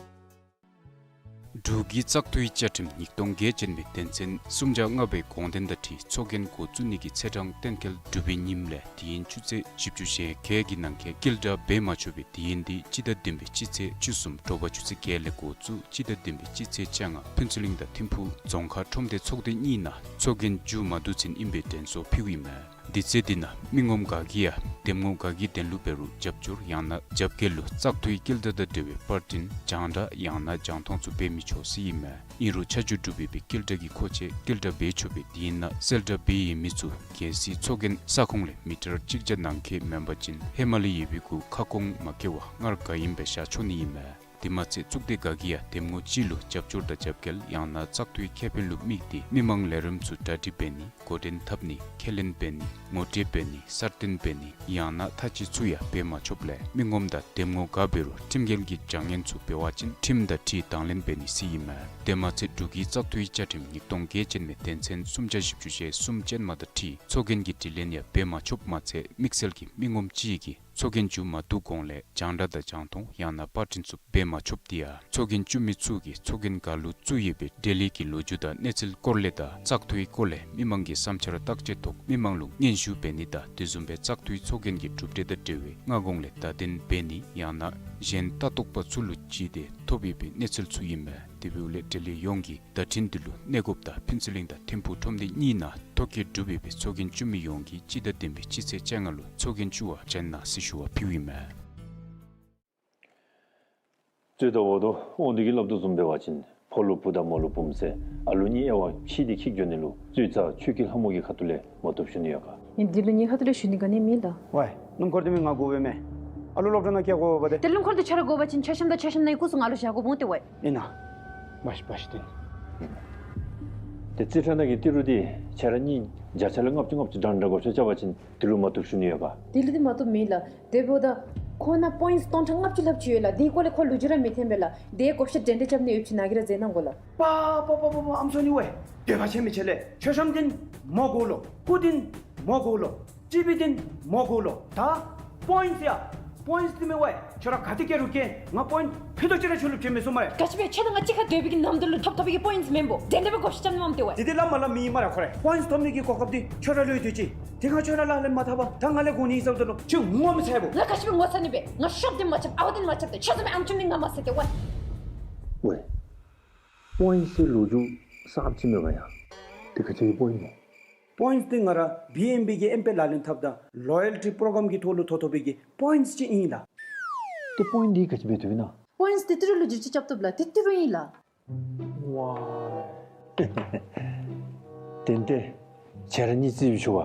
འབྲུག་གི་བཙག་འཐུའི་བཅའ་ཁྲིམས་ཉིས་སྟོང་བརྒྱད་ཅན་མའི་དོན་ཚན་སུམ་བརྒྱ་ལྔ་པའི་དགོངས་དོན་དང་འཁྲིལ་ཚོགས་རྒྱན་འགོ་བཙུགས་ནི་གི་ཚེས་གྲངས་གཏན་འཁེལ་གྲུབ་པའི་ཉིནམ་ལས་དེ་ཡན་ཆུ་ཚོད་བཞི་བཅུ་ཞེ་བརྒྱད་ཀྱི་ནང་འཁོད་བསྐྱར་བསྒྲགས་འབད་མ་ཆོག་པའི་དེ་ཡན་འདི་སྤྱི་ཟླ་བདུན་པའི་སྤྱི་ཚེས་བཅུ་གསུམ་དྲོ་པ་ཆུ་ཚོད་བརྒྱད་ལས་འགོ་བཙུགས་སྤྱི་ཟླ་བདུན་པའི་སྤྱི་ཚེས་བཅོ་ལྔ་ཕུན་ཚོགས་གླིང་དང་ཐིམ་ཕུག་རྫོང་ཁག་ཁྲོམ་སྡེ་ཚོགས་སྡེ་གཉིས་ནང་ཚོགས་རྒྱན་མཇུག་མ་བསྡུ་ཚུན་ཨིན་པའི་དྲན་གསོ་ཕུལཝ་ཨིན་མས། དུས་ཚོད་འདི་ནང་མི་ངོམ་ག་གིས་ཡང་འདེམས་ངོ་ག་གི་དོན་ལུ་འབད་རུང་རྒྱབ་སྐྱོར་ཡང་ན་རྒྱབ་འགལ་ལུ་བཙག་འཐུའི་བསྐྱར་བསྒྲགས་དང་འབྲེལ་བའི་པར་སྐྲུན་རྒྱང་བསྒྲགས་ཡང་ན་རྒྱང་མཐོང་ཚུ་འབད་མི་ཆོག་ཟེར་ཨིན་མས། ཨིན་རུང་ཆ་འཇོག་གྲུབ་པའི་བསྐྱར་བསྒྲགས་ཀྱི་མཁོ་ཆས་བསྐྱར་བསྒྲགས་འབད་ཆོག་པའི་དེ་ཡན་ནང་གསལ་བསྒྲགས་འབད་ཡོད་མི་ཚུ་གལ་སྲིད་ཚོགས་རྒྱན་ས་ཁོངས་ལས་མི་ཊར་གཅིག་བརྒྱ་ནང་འཁོད་མེན་པ་ཅིན་ཧེ་མ་ལས་ཡོད་པའི་གུ་ཁ་སྐོང་མ་བཀལ་བར་སྔར་ག་ཨིནམ་སྦེ་བཞག་ཆོག་ནི་ཨིན་མས། དེ་མ་ཚད་གཙུག་སྡེ་ག་གིས་ཡང་འདེམས་ངོ་ཅིག་ལུ་རྒྱབ་སྐྱོར་དང་རྒྱབ་འགལ་ཡང་ན་བཙག་འཐུའི་ཁེ་ཕན་ལུ་དམིགས་ཏེ་མི་མང་ལས་རིམ་ཚུ་གྲ་སྒྲིག་འབད་ནི་འགོ་འདྲེན་འཐབ་ནི་ཁས་ལེན་འབད་ནི་ངོ་སྤྲོད་འབད་ནི་གསར་བཏོན་འབད་ནི་ཡང་ན་ཐ་ཅིག་ཚུ་ཡང་འབད་མ་ཆོགཔ་ལས་མི་ངོམ་དང་འདེམས་ངོ་ག་འབད་རུང་ཁྲིམས་འགལ་གྱི་བྱ་ངན་ཚུ་འབད་བ་ཅིན་ཁྲིམས་དང་འཁྲིལ་དང་ལེན་འབད་ནི་ཟེར་ཨིན་མས། དེ་མ་ཚད་འབྲུག་གི་བཙག་འཐུའི་བཅའ་ཁྲིམས་ཉིས་སྟོང་བརྒྱད་ཅན་མའི་དོན་ཚན་སུམ་བརྒྱ་བཞི་བཅུ་ཞེ་གསུམ་ཅན་མ་དང་འཁྲིལ་ཚོགས་རྒྱན་གྱི་དྲི་ལན་ཡང་འབད་མ་ཆོགཔ་མ་ཚད་དམིགས་བསལ་གྱི་མི་ངོམ་ཅིག་གིས་ཚོགས་རྒྱན་མཇུག་མ་བསྡུ་གོང་ལས་རྒྱང་བསྒྲགས་དང་རྒྱང་མཐོང་ཡང་ན་པར་སྐྲུན་ཚུ་འབད་མ་ཆོགཔ་དེ་ཡང་ཚོགས་རྒྱན་བཙུགས་མི་ཚུ་གིས་ཚོགས་རྒྱན་ག་ལུ་བཙུགས་ཡོད་པའི་འབྲེལ་ཡོད་ཀྱི་ལོ་རྒྱུས་དང་གནས་ཚུལ་སྐོར་ལས་དང་བཙག་འཐུའི་སྐོར་ལས་མི་མང་གི་བསམ་འཆར་བརྟག་དཔྱད་ཐོག་མི་མང་ལུ་སྙན་ཞུ་འབད་ནི་དང་དེ་བཟུམ་སྦེ་བཙག་འཐུའི་ཚོགས་རྒྱན་གྱི་གྲུབ་འབྲས་དང་འབྲེལ་བའི་སྔ་གོང་ལས་བརྡ་དོན་འབད་ནི་ཡང་ན་གཞན་ལྟ་རྟོག་པ་ཚུ་ལུ་བརྒྱུད་དེ་ཐོབ་ཡོད་པའི་གནས་ཚུལ་ཚུ་ཨིན་མས། དེ་འབདཝ་ལས་འབྲེལ་ཡོད་ཡོངས་ཀྱིས་བརྡ་འཕྲིན་འདི་ལུ་གནས་སྒོཔ་དང་ཕུན་ཚོགས་གླིང་དང་ཐིམ་ཕུག་ཁྲོམ་སྡེ་གཉིས་ནང་ཐོ་བཀོད་གྲུབ་ཡོད་པའི་ཚོགས་རྒྱན་བཙུགས་མི་ཡོངས་ཀྱིས་སྤྱི་ཟླ་བདུན་པའི་སྤྱི་ཚེས་བཅོ་ལྔ་ལུ་ཚོགས་རྒྱན་བཙུགས་པར་བྱོན་གནང་ཟེར་ཞུ་བ་ཕུལཝ་ཨིན་མས། རྩོད་ཟླ་འོག་ཏོ་དབང་འདུས་ཀྱིས་སླབ་དོ་བཟུམ་འབད་བ་ཅིན་ཕོ་ལུ་བུ་དང་མོ་ལུ་བུམོ་ཟེར་ཨ་ལུ་གཉིས་དབྱེ་བ་ཕྱེ་སྟེ་འཁྱིད་འགྱོ་ནི་ལུ་རྩོད་རྩ་ཆོས་སྐྱིད་ལྷ་མོ་གི་ཁ་ཐུག་ལས་མ་བཏུབ་ཞུ་ནི་ཡོད་ག། ཨིན་འདི་ལུ་ངེའི་ཁ་ཐུག་ལས་ཞུ་ནི་ག་ནི་མེད་ལགས། ཝའི་སྣུམ་འཁོར་འདི་མི་ང་དགོ་པས་མས། ཨ་ལུ་སློབ་གྲྭ་ནང་བསྐྱལ་དགོ་པས་ཏེ། ཏེ་སྣུམ་འཁོར་འདི་ཁྱོད་ར་དགོ་པ་ཅིན་ཆ་ཤམ་དང་ཆ་ཤམ་ནང་གི་སྐུ་གཟུགས་ང་ལུ་བཞག་དགོ་འོང་ཏེ་ཝའི། ཨིན་ན། བ་ཤི་བ་ཤི་ཏེ་ཨིན། ཏེ་རྩིས་ཁྲ་ནང་གི་ཏི་རུ་འདི་ཁྱོད་ར་གཉིས་བརྒྱ་ཆ་ལས་ལྔ་བཅུ་ལྔ་བཅུ་འདྲ་འདྲ་བགོ་བཤའ་རྐྱབ་པ་ཅིན་དེ་ལུ་མ་བཏུབ་ཞུ་ནི་ཡོད་ག། དེ་ལུ་འདི་མ་བཏུབ་མེད་ལགས། དེ་འབདཝ་ད་ཁོ་ནང་པོའིནཊསི་སྟོང་ཕྲག་ལྔ་བཅུ་ལྷགཔ་ཅིག་ཡོད་ལགས། དེའི་སྐོར་ལས་ཁོ་ལོ་རྒྱུས་ར་མི་འཐོན་པས་ལགས། དེའི་བགོ་བཤའ་འགྲན་ཟླ་རྐྱབ་ནི་ཡོདཔ་ཅིག་ནཱ་གིས་ར་མཛད་གནང་དགོ་ལགས། པ་པ་པ་པ་པ་ཨམ་སྲུ་ནི་ཝའི། འདོད་པ་ཆེ་མི་ཆེ་ལས། མཆོད་བཤམ་འདི་མོ་དགོ་ལོ། སྐུ་འདི་མོ་དགོ་ལོ། ཊི་བི་འདི་མོ་དགོ་ལོ། ད་ པོའིནཊསི་ཡ། པོའིནཊསི་འདི་མེན་པས། ཁྱོད་ར་ག་ཏེ་བསྐྱལ་རུང་བསྐྱལ། ང་པོའིནཊསི་ཕུད་རྡོག་གཅིག་ར་ཁྱོད་ལུ་བྱིན་མི་ཚུགས་སྨ་རེ། ག་ཅི་སྦེ་ཁྱོད་དང་ང་གཅིག་ཁར་སྡོད་པའི་གི་ནམ་དུས་ལུ་ཐོབ་ཐོབ་པའི་གི་པོའིནཊསི་མེན་པོ། དེ་འདྲ་སྦེ་གོ་ཤེས་ཅན་མམ་དེ་བས། དེ་འདི་བླམ་མ་བླམ་མི་ཨིན་སྨ་རེ་ཁོ་ར། པོའིནཊསི་ཐོབ་ནི་གི་གོ་སྐབས་འདི་ཁྱོད་ར་ལུ་ཡོད་དེ་ཅིག། དེ་སྒང་ཁྱོད་ར་ལག་ལེན་མ་འཐབ་པར་ད་ང་ལས་དགོ་ནི་ཨིན་ཟེརཝ་ད་ལུ་ཁྱོད་ངོ་མི་ཚ་བས། ང་ག་ཅི་སྦེ་ངོ་ཚ་ནི་སྦེ། ང་ཤོབ་འདི་མ་རྐྱབ་ཨ་བ་འདི་མ་རྐྱབ་ཏེ་ཁྱོད་བཟུམ་མའི་ཨམ་ཆུང་འདི་ང་མ་བསད་དེ་ཝའི། ཝའི། པོའིནཊསི་ལོ་རྒྱུས་གསརཔ་ཅིག་མེད་པ་ཡ། དེ་ག་ཅི་གི་པོའིནཊསི་ཨིན་ན། པོའིནཊསི་འདི་ང་ར་བི་ཨེན་བི་གི་ཨེམ་པེ་ལག་ལེན་འཐབ་ད་ལོ་ཡལ་ཊི་པྲོ་གྲམ་གི་ཐོག་ལུ་ཐོབ་ཐོབ་པའི་གི་པོའིནཊསི་ཅིག་ཨིན་ལགས། ཏེ་པོའིནཊསི་འདི་ག་ཅི་སྦེ་བཏུབ་ཨིན་ན། པོའིནཊསི་འདི་ཏི་རུ་ལུ་འགྱོ་ཅི་རྐྱབ་བཏུབ་ལགས། ཏེ་ཏི་རུ་ཨིན་ལགས། ཝའི། ཏན་ཏན་ཁྱེད་ར་གཉིས་རྩིས་ཞུ་བ་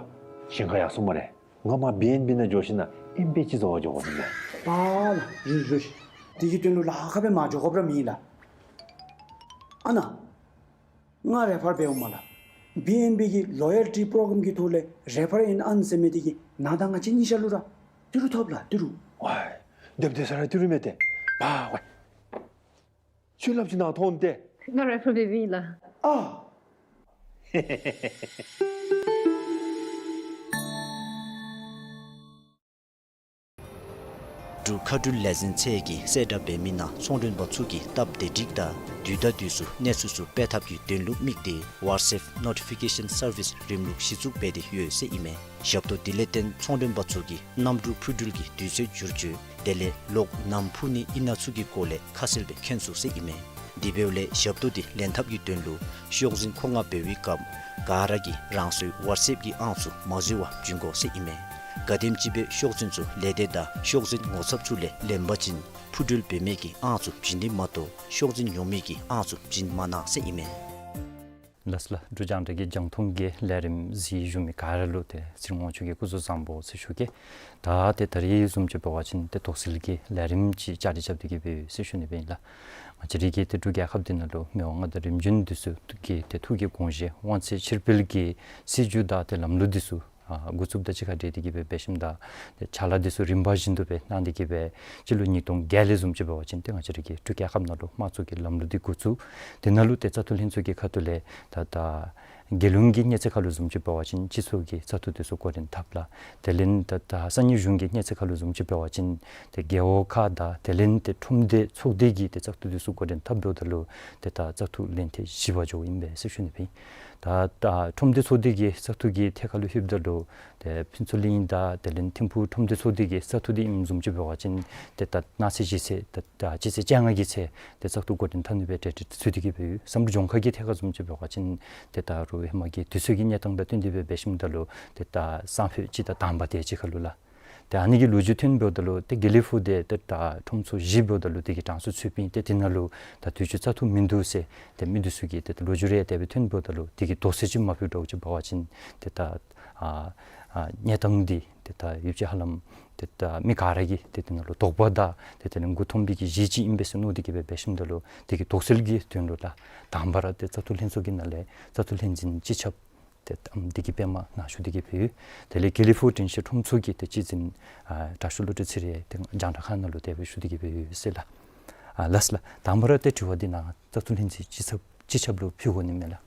ཞིང་ཁ་ཡར་སོང་སྨ་རེ། ང་མར་བི་ཨེན་བི་ནང་འགྱོ་ཞིནམ་ལས་ཨེམ་པེ་ཅིག་བཟོ་བར་འགྱོ་དགོ་ནི་མས། པཱ་ལགས། རེ་རེ་ཤིག། དེ་གི་དོན་ལུ་ལཱ་ཁག་སྦེ་མ་འགྱོ་དགོཔ་ར་མེད་ལགས། ཨ་ནཱ་ང་རེ་ཕར་འབདཝ་མས་ལགས། བི་ཨེན་བི་གི་ལོ་ཡལ་ཊི་པྲོ་གྲམ་གི་ཐོག་ལས་རེ་ཕར་ཨིན་ཨན་ཟེར་མི་དེ་གིས་ནཱ་དང་ང་བཅས་གཉིས་ཆ་ལུ་ར་ཏི་རུ་ཐོབ་ལགས། ཏི་རུ། ཝའི། སྡོདཔ་སྡོད་ས་ར་ཏི་རུ་མས་ཏེ། པཱ་ཝའི། ཁྱོད་སླབ་ཅི་ནཱ་ཐོན་ཏེ། ང་རེ་ཕར་འབད་བའི་ལགས། ཨ། འབྲུག་མཁའ་འགྲུལ་ལས་འཛིན་ཚད་ཀྱིས་གསལ་བསྒྲགས་འབད་མི་ནང་ཚོང་མགྲོན་པ་ཚུ་གིས་སྟབས་བདེ་སྒྲིག་དང་དུས་དང་དུས་སུ་གནས་ཚུལ་ཚུ་སྤེལ་ཐབས་ཀྱི་དོན་ལུ་དམིགས་ཏེ་ཝ་ཊི་སེབ་ནོ་ཊི་ཕི་ཀེ་ཤཱན་སར་བིསི་རིམ་ལུགས་གཞི་བཙུགས་འབད་དེ་ཡོད་ཟེར་ཨིན་མས། ཞབས་ཏོག་འདི་ལས་བརྟེན་ཚོང་མགྲོན་པ་ཚུ་གིས་གནམ་གྲུ་འཕུར་འགྲུལ་གྱི་དུས་ཚོད་བསྒྱུར་བཅོས་དེ་ལས་གློག་ནམ་འཕུ་ནི་ཨིན་ན་ཚུ་གི་སྐོར་ལས་ཁ་གསལ་སྦེ་མཁྱེན་ཚུགས་ཟེར་ཨིན་མས། དེ་འབདཝ་ལས་ཞབས་ཏོག་འདི་ལེན་ཐབས་ཀྱི་དོན་ལུ་ཤོག་འཛིན་མཁོ་མངགས་འབད་བའི་སྐབས་ག་ར་གིས་རང་སོའི་ཝ་ཊི་སེབ་ཀྱི་ཨང་ཚུ་མ་འཛོལ་བར་བྱིན་དགོ་ཟེར་ཨིན་མས། ག་དེམ་ཅིག་སྦེ་ཤོག་འཛིན་ཚུ་ལས་སྡེ་དང་ཤོག་འཛིན་ངོ་ཚབ་ཚུ་ལས་ལེན་པ་ཅིན་འཕུར་འགྲུལ་འབད་མི་གི་ཨང་ཚུ་བྱིན་ནི་མ་གཏོགས་ཤོག་འཛིན་ཉོ་མི་གི་ཨང་ཚུ་བྱིན་མ་གནང་ཟེར་ཨིན་མས། ལགས་ལགས། འབྲུག་རྒྱང་བསྒྲགས་ཀྱི་རྒྱང་མཐོང་གི་ལས་རིམ་གཟིགས་བཞུགས་མི་ག་ར་ལུ་ཏེ་ཚེ་རིང་དབང་ཕྱུག་གི་སྐུ་གཟུགས་བཟང་པོ་ཟེར་ཞུ་གེ། ད་ཏེ་ད་རིས་བཟུམ་ཅིག་འབད་བ་ཅིན་ཏེ་དོགས་སེལ་གྱི་ལས་རིམ་ཅིག་བཅའ་སྒྲིག་རྐྱབ་སྟེ་གི་སྦེ་ཡོད་ཟེར་ཞུ་ནི་སྦེ་ཨིན་ལགས། ང་བཅས་ར་གི་ཏེ་འབྲུག་རྒྱལ་ཁབ་འདི་ནང་ལུ་མི་དབང་མངའ་བདག་རིམ་བྱོན་འདི་ཚུ་གི་ཏེ་ཐུགས་ཀྱི་དགོངས་བཞེད་དབང་ཚད་ཕྱིར་འབུལ་གྱི་སྲིད་བྱུས་དང་ཏེ་ལམ་ལུགས་འདི་ཚུ་ཨ་འགོ་བཙུགས་དང་གཅིག་ཁར་འབྲེལ་ཏེ་གི་སྦེ་འབད་ཞིནམ་ད་ཏེ་ཕྱག་ལཱ་འདི་ཚུ་རིམ་པ་བཞིན་དུ་སྦེ་གནང་སྟེ་གི་སྦེ་སྤྱི་ལོ་ཉིས་སྟོང་བརྒྱད་ལས་བཟུམ་ཅིག་འབད་བ་ཅིན་ཏེ་ང་བཅས་ར་གི་འབྲུག་རྒྱལ་ཁབ་ནང་ལུ་དམངས་གཙོ་གི་ལམ་ལུགས་འདི་འགོ་བཙུགས། དེ་ནང་ལུ་ཏེ་བཙག་འཐུ་ལྷན་ཚོགས་ཀྱི་ཁ་ཐུག་ལས་ད་ད་རྒྱལ་ཡོངས་ཀྱི་གནས་ཚད་ཁར་ལུ་བཟུམ་ཅིག་འབད་བ་ཅིན་སྤྱི་ཚོགས་ཀྱི་བཙག་འཐུ་འདི་ཚུ་འགོ་འདྲེན་འཐབ་ལགས། དེ་ལས་ད་ད་ས་གནས་གཞུང་གི་གནས་ཚད་ཁར་ལུ་བཟུམ་ཅིག་འབད་བ་ཅིན་ཏེ་རྒེད་འོག་ཁག་དང་དེ་ལས་ཏེ་ཁྲོམ་སྡེ་ཚོགས་སྡེ་གི་ཏེ་བཙག་འཐུ་འདི་ཚུ་འགོ་འདྲེན་འཐབ་འབདཝ་ད་ལུ་ཏེ་ད་བཙག་འཐུ་ལྷན་ཐེངས་བཞི་པ་འགྱོཝ་ཨིན་པས་ཟེར་ཞུ་ནི་སྦེ་ཨིན། ད་ད་ཁྲོམ་སྡེ་ཚོགས་སྡེ་གི་བཙག་འཐུ་གི་ཐད་ཁར་ལུ་ལྷོདཔ་ད་ལུ་ཏེ་ཕུན་ཚོགས་གླིང་དང་དེ་ལས་ཐིམ་ཕུག་ཁྲོམ་སྡེ་ཚོགས་སྡེ་གི་བཙག་འཐུ་འདི་ཨིནམ་བཟུམ་ཅིག་འབད་བ་ཅིན་ཏེ་ད་གནངས་ཚེ་གཞེས་ཚེས་ད་ད་གཞེས་ཚེས་བཅོ་ལྔ་གི་ཚེ་ཏེ་བཙག་འཐུ་འགོ་འདྲེན་འཐབ་ནི་སྦེ་གྲ་སྒྲིག་ཚུད་དེ་གི་སྦེ་ཡོད། བསམ་གྲུབ་ལྗོངས་མཁར་གྱི་ཐད་ཁར་བཟུམ་ཅིག་འབད་བ་ཅིན་ཏེ་ད་རུང་ཧེ་མ་གི་དུས་ཚོད་ཀྱི་གནས་སྟངས་དང་བསྟུན་ཏེ་སྦེ་འབད་ཞིནམ་ད་ལུ་ཏེ་ད་སང་ཕོད་སྤྱི་ཟླ་དང་པ་དེ་ཅིག་ཁར་ལུ་ལགས། ཏེ་ཨ་ནི་གི་ལོ་རྒྱུས་ཐོན་འབདཝ་ད་ལུ་ཏེ་དགེ་ལེགས་ཕུག་འདི་ཏེ་ད་ཁྲོམ་ཚུ་བཞི་འབདཝ་ད་ལུ་དེ་གི་གྲངས་སུ་ཚུདཔ་ཨིན། ཏེ་དེ་ནང་ལུ་ད་དུས་ཅི་བཙག་འཐུ་མིན་འདུག་ཟེར་ཏེ་མི་འདི་ཚུ་གིས་ཏེ་ད་ལོ་རྒྱུས་རེ་དེ་སྦེ་ཐོན་འབདཝ་ད་ལུ་དེ་གིས་དོགས་སེལ་ཅིག་མ་ཕུལ་དོ་ཅིག་འབད་བ་ཅིན་ཏེ་ད་ཨ་ཨ་གནས་སྟངས་འདི་ཏེ་ད་ཡོདཔ་ཅིག་ཧ་ལམ་ཏེ་ད་མི་ག་ར་གིས་ཏེ་དེ་ནང་ལུ་དོགས་པ་དང་ཏེ་དེ་ལས་མགུ་འཐོམས་པའི་གི་གཞི་ཅིག་ཨིན་པས་ཟེར་མནོ་སྟེ་གི་སྦེ་འབད་ཞིནམ་ད་ལུ་དེ་གི་དོགས་སེལ་གྱི་དོན་ལུ་ད་དང་པ་ར་ཏེ་བཙག་འཐུ་ལྷན་ཚོགས་ཀྱི་ནང་ལས་བཙག་འཐུ་ལྷན་འཛིན་སྤྱི་ཁྱབ་ཏེ་ཨམ་འདི་གིས་པདྨ་ནང་ཞུ་སྟེ་གི་སྦེ་ཡོད། དེ་ལས་དགེ་ལེགས་ཕུག་དྲན་ཤེས་ཁྲོམ་ཚོགས་ཀྱི་ཏེ་སྤྱི་འཛིན་ཨ་དྲག་ཤོས་བློ་གྲོས་ཚེ་རིང་ཏེ་རྒྱང་བསྒྲགས་ཁང་ནང་ལུ་དེ་སྦེ་ཞུ་སྟེ་གི་སྦེ་ཡོད་ཟེར་ལགས། ཨ་ལགས་ལགས། དང་པ་ར་ཏེ་དྲི་བ་འདི་ནཱ་བཙག་འཐུ་ལྷན་འཛིན་སྤྱི་ཁྱབ་སྤྱི་ཁྱབ་ལུ་ཕུལ་དགོ་ནི་མས་ལགས།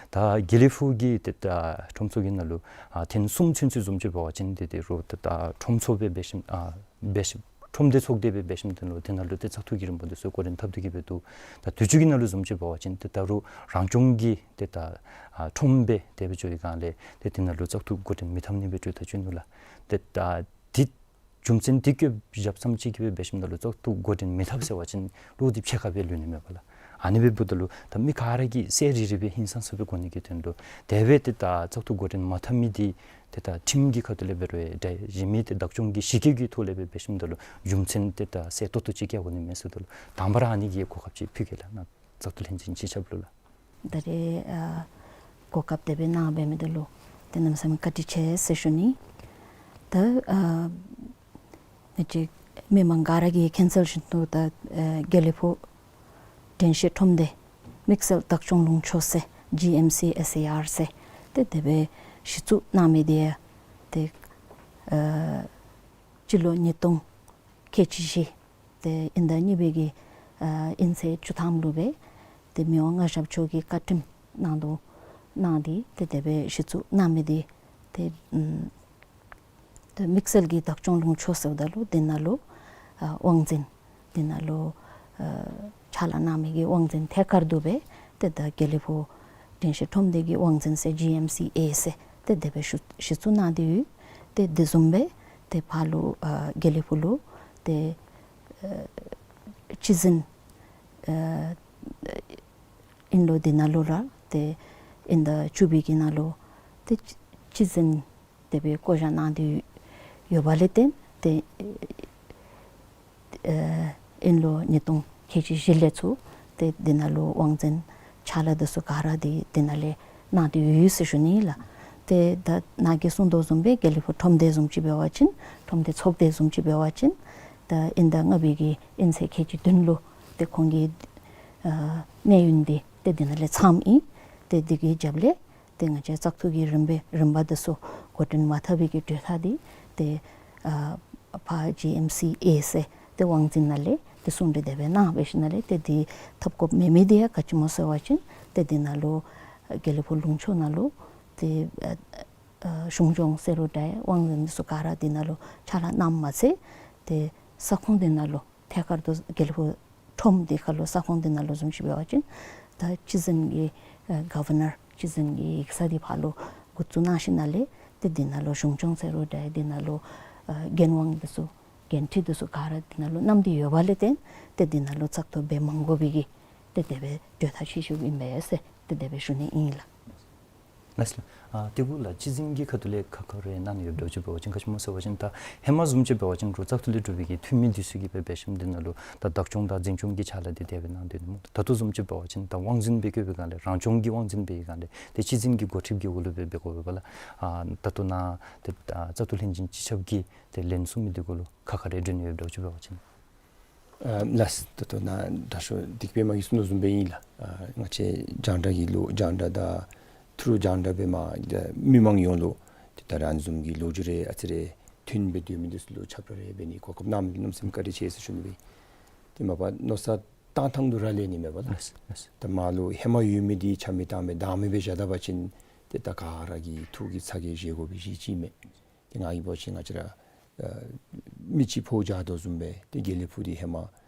ད་དགེ་ལེགས་ཕུག་གི་ཏེ་ད་ཁྲོམ་ཚོགས་ཀྱི་ནང་ལུ་ཨ་ཐེངས་གསུམ་ཚུན་ཚོད་བཟུམ་ཅིག་འབད་བ་ཅིན་ཏེ་ཏེ་རུང་ད་ད་ཁྲོམ་ཚོགས་སྦེ་འབད་ཞིནམ་ཨ་འབད་ཞིནམ་ཁྲོམ་སྡེ་ཚོགས་སྡེ་སྦེ་འབད་ཞིནམ་ད་ལུ་དེ་ནང་ལུ་ཏེ་བཙག་འཐུ་གི་རིམ་པ་འདི་ཚུ་འགོ་འདྲེན་འཐབ་སྟེ་གི་སྦེ་འདུག། ད་དུས་ཅི་གི་ནང་ལུ་བཟུམ་ཅིག་འབད་བ་ཅིན་ཏེ་ད་རུང་རང་སྐྱོང་གི་ཏེ་ད་ཨ་ཁྲོམ་སྦེ་དེ་སྦེ་འགྱོ་བའི་སྒང་ལས་ཏེ་དེ་ནང་ལུ་བཙག་འཐུ་འགོ་འདྲེན་མི་འཐབ་ནི་སྦེ་གྲོས་ཐག་བཅད་ནུག་ལགས། ཏེ་ད་འདི་རྒྱུ་མཚན་འདི་བཀོད་བཞགཔ་ཙམ་ཅིག་གིས་སྦེ་འབད་ཞིནམ་ད་ལུ་བཙག་འཐུ་འགོ་འདྲེན་མི་འཐབ་ཟེར་བ་ཅིན་བློ་འདི་ཕྱེད་ཀ་སྦེ་ལུས་ནི་མས་པ་ལགས། ཨ་ནི་སྦེ་འབདཝ་ད་ལུ་ད་མི་ག་ར་གིས་གསལ་རི་རི་སྦེ་ཧིང་སངས་ས་སྦེ་གོ་ནི་གི་དོན་ལུ་དེ་སྦེ་ཏེ་ད་བཙག་འཐུ་འགོ་འདྲེན་མ་འཐབ་མི་འདི་ཏེ་ད་ཁྲིམས་ཀྱི་ཁ་ཐུག་ལས་འབད་རུང་འདྲ་གཞན་མི་ཏེ་བདག་སྐྱོང་གི་གཞི་བཀོད་ཀྱི་ཐོག་ལས་སྦེ་འབད་ཞིནམ་ད་ལུ་རྒྱུ་མཚན་ཏེ་ད་གསལ་ཏོག་ཏོ་ཅིག་བཀལ་དགོ་ནི་མས་ཟེརཝ་ད་ལུ་དང་པ་ར་ཨ་ནི་གི་གོ་སྐབས་ཅིག་ཕུལ་གེ་ལགས། ནཱ་བཙག་འཐུ་ལྷན་འཛིན་སྤྱི་ཁྱབ་ལུ་ལགས། ད་རེས་ཨ་གོ་སྐབས་དེ་སྦེ་གནང་བའི་མི་འདི་ལུ་ཏེ་གནམ་མེད་ས་མེད་བཀའ་དྲིན་ཆེ་ཟེར་ཞུ་ནི། ད་ཨ་ང་བཅས་མི་མང་ག་ར་གིས་མཁྱེན་གསལ་བཞིན་དུ་ད་ཨ་དགེ་ལེགས་ཕུག་དྲན་ཤེས་ཁྲོམ་སྡེ་དམིགས་བསལ་བདག་སྐྱོང་ལུང་ཕྱོགས་ཟེར་ཇི་ཨེམ་སི་ཨེསི་ཨེ་ཨར་ཟེར་ཏེ་དེ་སྦེ་གཞི་བཙུགས་གནང་མི་འདི་ཡང་ཏེ་ཨ་སྤྱི་ལོ་ཉིས་སྟོང་ཁལ་གཅིག་བཞི་ཏེ་དབྱིན་ཟླ་གཉིས་པའི་གི་ཨ་དབྱིན་ཚེས་བཅུ་ཐམ་ལུ་སྦེ་ཏེ་མི་དབང་མངའ་ཞབས་མཆོག་གིས་བཀའ་ཁྲིམས་ནང་དུ་གནང་སྟེ་ཏེ་དེ་སྦེ་གཞི་བཙུགས་གནང་མི་འདི་ཏེ་ཨམ་ ད་དམིགས་བསལ་གྱི་བདག་སྐྱོང་ལུང་ཕྱོགས་ཟེརཝ་ད་ལུ་འདི་ནང་ལུ་ཨ་དབང་འཛིན་འདི་ནང་ལུ་ཨ་ཕྱག་ལཱ་གནང་མི་གི་དབང་འཛིན་ཐད་ཀར་དུ་སྦེ་ཏེ་ད་དགེ་ལེགས་ཕུག་དྲན་ཤེས་ཁྲོམ་སྡེ་གི་དབང་འཛིན་ཟེར་ཇི་ཨེམ་སི་ཨེ་ཟེར་ཏེ་དེ་སྦེ་གཞི་གཞི་བཙུགས་གནང་སྟེ་ཡོད། ཏེ་དེ་བཟུམ་སྦེ་ཏེ་ཕར་ལུ་ཨ་དགེ་ལེགས་ཕུག་ལུ་ཏེ་ཨ་སྤྱི་འཛིན་ཨ་ཨིན་ལོ། འདི་ནང་ལུ་ར་ཏེ་ཨིན་ཟླ་བཅུ་པའི་གི་ནང་ལུ་ཏེ་སྤྱི་འཛིན་དེ་སྦེ་བསྐོ་བཞག་གནང་སྟེ་ཡོད་པ་ལས་བརྟེན་ཏེ་ཨ་ཨིན་ལོ་ཉིས་སྟོང་ཁལ་གཅིག་བཞི་ལས་ཚུར་ཏེ་འདི་ནང་ལུ་དབང་འཛིན་ཕྱག་ལཱ་འདི་ཚུ་ག་ར་འདི་འདི་ནང་ལས་གནང་སྟེ་ཡོད་ཟེར་ཞུ་ནི་ལགས། ཏེ་ད་ནཱ་གིས་གསུངས་དོ་བཟུམ་སྦེ་དགེ་ལེགས་ཕུག་ཁྲོམ་སྡེ་བཟུམ་ཅིག་འབད་བ་ཅིན་ཁྲོམ་སྡེ་ཚོགས་སྡེ་བཟུམ་ཅིག་འབད་བ་ཅིན་ད་ཨིན་ཟླ་ལྔ་པའི་གི་དབྱིན་ཚེས་ཁལ་གཅིག་བདུན་ལུ་ཏེ་ཁོང་གི་ཨ་གནས་ཡུན་འདི་ཏེ་འདི་ནང་ལས་ཚངམ་ཨིན། ཏེ་འདི་གི་རྒྱབ་ལས་ཏེ་ང་བཅས་བཙག་འཐུ་གི་རིམ་པ་རིམ་པ་འདི་ཚུ་འགོ་འདྲེན་མ་འཐབ་པའི་གི་གྲོས་ཐག་འདི་ཏེ་ཨ་ཕར་ཇི་ཨེམ་སི་ཨེ་ཟེར་ཏེ་དབང་འཛིན་ནང་ལས་ཏེ་གསུང་གྲོས་དེ་སྦེ་གནང་སྦེ་ཞིནམ་ལས་ཏེ་འདི་ཐོབ་དགོཔ་མེད་མི་འདི་ཡང་ག་ཅི་སྨོ་ཟེར་བ་ཅིན་ཏེ་འདི་ནང་ལུ་དགེ་ལེགས་ཕུག་ལུང་ཕྱོགས་ནང་ལུ་ཏེ་ཨ་ཨ་གཞུང་སྐྱོང་ཟེར་རུང་འདྲ་དབང་འཛིན་འདི་ཚུ་ག་ར་འདི་ནང་ལུ་ཕྱག་ལཱ་གནངམ་མ་ཚད་ཏེ་ས་ཁོངས་འདི་ནང་ལུ་ཐད་ཀར་དུ་དགེ་ལེགས་ཕུག་ཁྲོམ་འདི་ཁ་ལུ་ས་ཁོངས་འདི་ནང་ལུ་བཟུམ་ཅིག་འབད་བ་ཅིན་ད་སྤྱི་འཛིན་གྱི་ཨ་གོ་ཝར་ནར་སྤྱི་འཛིན་གྱི་ཡིག་ཚང་འདི་ཕར་ལུ་འགོ་བཙུགས་གནང་ཞིནམ་ལས་ཏེ་འདི་ནང་ལུ་གཞུང་སྐྱོང་ཟེར་རུང་འདྲ་འདི་ནང་ལུ་ཨ་འགན་དབང་འདི་ཚུ་འགན་འཁྲི་འདི་ཚུ་ག་ར་འདི་ནང་ལུ་གནང་སྟེ་ཡོད་པ་ལས་བརྟེན་ཏེ་འདི་ནང་ལུ་བཙག་འཐུ་འབད་མ་དགོ་པའི་གི་ཏེ་དེ་སྦེ་གྲོས་ཐག་ཆོད་ཆོདཔ་ཨིན་པས་ཟེར་ཏེ་དེ་སྦེ་ཞུ་ནི་ཨིན་ལགས། ལགས་སོ། ཨ་དེ་གུ་ལགས་སྤྱི་འཛིན་གྱི་ཁ་ཐུག་ལས་ཁ་ཁ་རེ་གནང་ནི་ཡོདཔ་འདྲཝ་ཅིག་འབད་བ་ཅིན་ག་ཅི་སྨོ་ཟེར་བ་ཅིན་ད་ཧེ་མ་བཟུམ་ཅིག་འབད་བ་ཅིན་རུང་བཙག་འཐུ་ལས་གྲུབ་པའི་གི་འཐུས་མི་འདི་ཚུ་གིས་སྦེ་འབད་ཞིནམ་འདི་ནང་ལུ་ད་བདག་སྐྱོང་དང་འཛིན་སྐྱོང་གི་ཕྱག་ལཱ་འདི་དེ་སྦེ་གནང་སྡོད་ནི་སྨོ། ད་ལྟོ་བཟུམ་ཅིག་འབད་བ་ཅིན་ད་དབང་འཛིན་སྦེ་བསྐོས་པའི་སྒང་ལས་རང་སྐྱོང་གི་དབང་འཛིན་འབད་བའི་སྒང་ལས་ཏེ་སྤྱི་འཛིན་གྱི་འགོ་ཁྲིདཔ་གི་འོག་ལུ་སྦེ་འབད་དགོ་པས་ལགས། ཨ་ད་ལྟོ་ནཱ་ཏེ་ཨ་བཙག་འཐུ་ལྷན་འཛིན་སྤྱི་ཁྱབ་ཀྱིས་ཏེ་ལན་གསུང་མི་འདི་གུ་ལུ་ཁ་ཁ་རེ་འདྲི་ནི་ཡོདཔ་འདྲཝ་ཅིག་འབད་བ་ཅིན། ཨ་ལགས། ད་ལྟོ་ནཱ་དྲག་ཤོས་སྡིག་པདྨ་གིས་གསུངས་དོ་བཟུམ་སྦེ་ཨིན་ལགས། ཨ་ང་བཅས་རྒྱང་བསྒྲགས་ཀྱི་ལོ་རྒྱང་བསྒྲགས་དང་ཐུརུ་རྒྱང་བསྒྲགས་འབད་མ་ད་མི་མང་ཡོངས་ལུ་ཏེ་ད་རང་བཟུམ་གྱི་ལོ་རྒྱུས་རེ་ཨ་ཙི་རེ་ཐོན་སྦེ་སྡོད་མི་འདི་ཚུ་ལུ་ཁྱབ་བསྒྲགས་རེ་འབད་ནི་གོ་སྐབས་གནང་མི་གནམ་མེད་ས་མེད་བཀའ་དྲིན་ཆེ་ཟེར་ཞུ་ནི་སྦེ། ཏེ་མ་པ་མནོ་བསམ་བཏང་ཐངས་འདི་ར་ལས་ནི་མེད་པ་ལགས། ལགས་ལགས། ད་མར་ལུ་ཧེ་མ་ཡོད་མི་འདི་ཆ་མེད་གཏང་མེད་བདག་མེད་སྦེ་བཞག་ད་པ་ཅིན་ཏེ་ད་ག་ར་གི་ཐུགས་ཀྱི་ཚ་གྱང་བཞེས་དགོ་པའི་གཞི་ཅིག་མས། ཏེ་ང་གིས་འབད་བ་ཅིན་ང་བཅས་ར་ཨ་མི་གཅིག་ཕོཝ་རྒྱག་དོ་བཟུམ་སྦེ་ཏེ་དགེ་ལེགས་ཕུག་འདི་ཧེ་མ་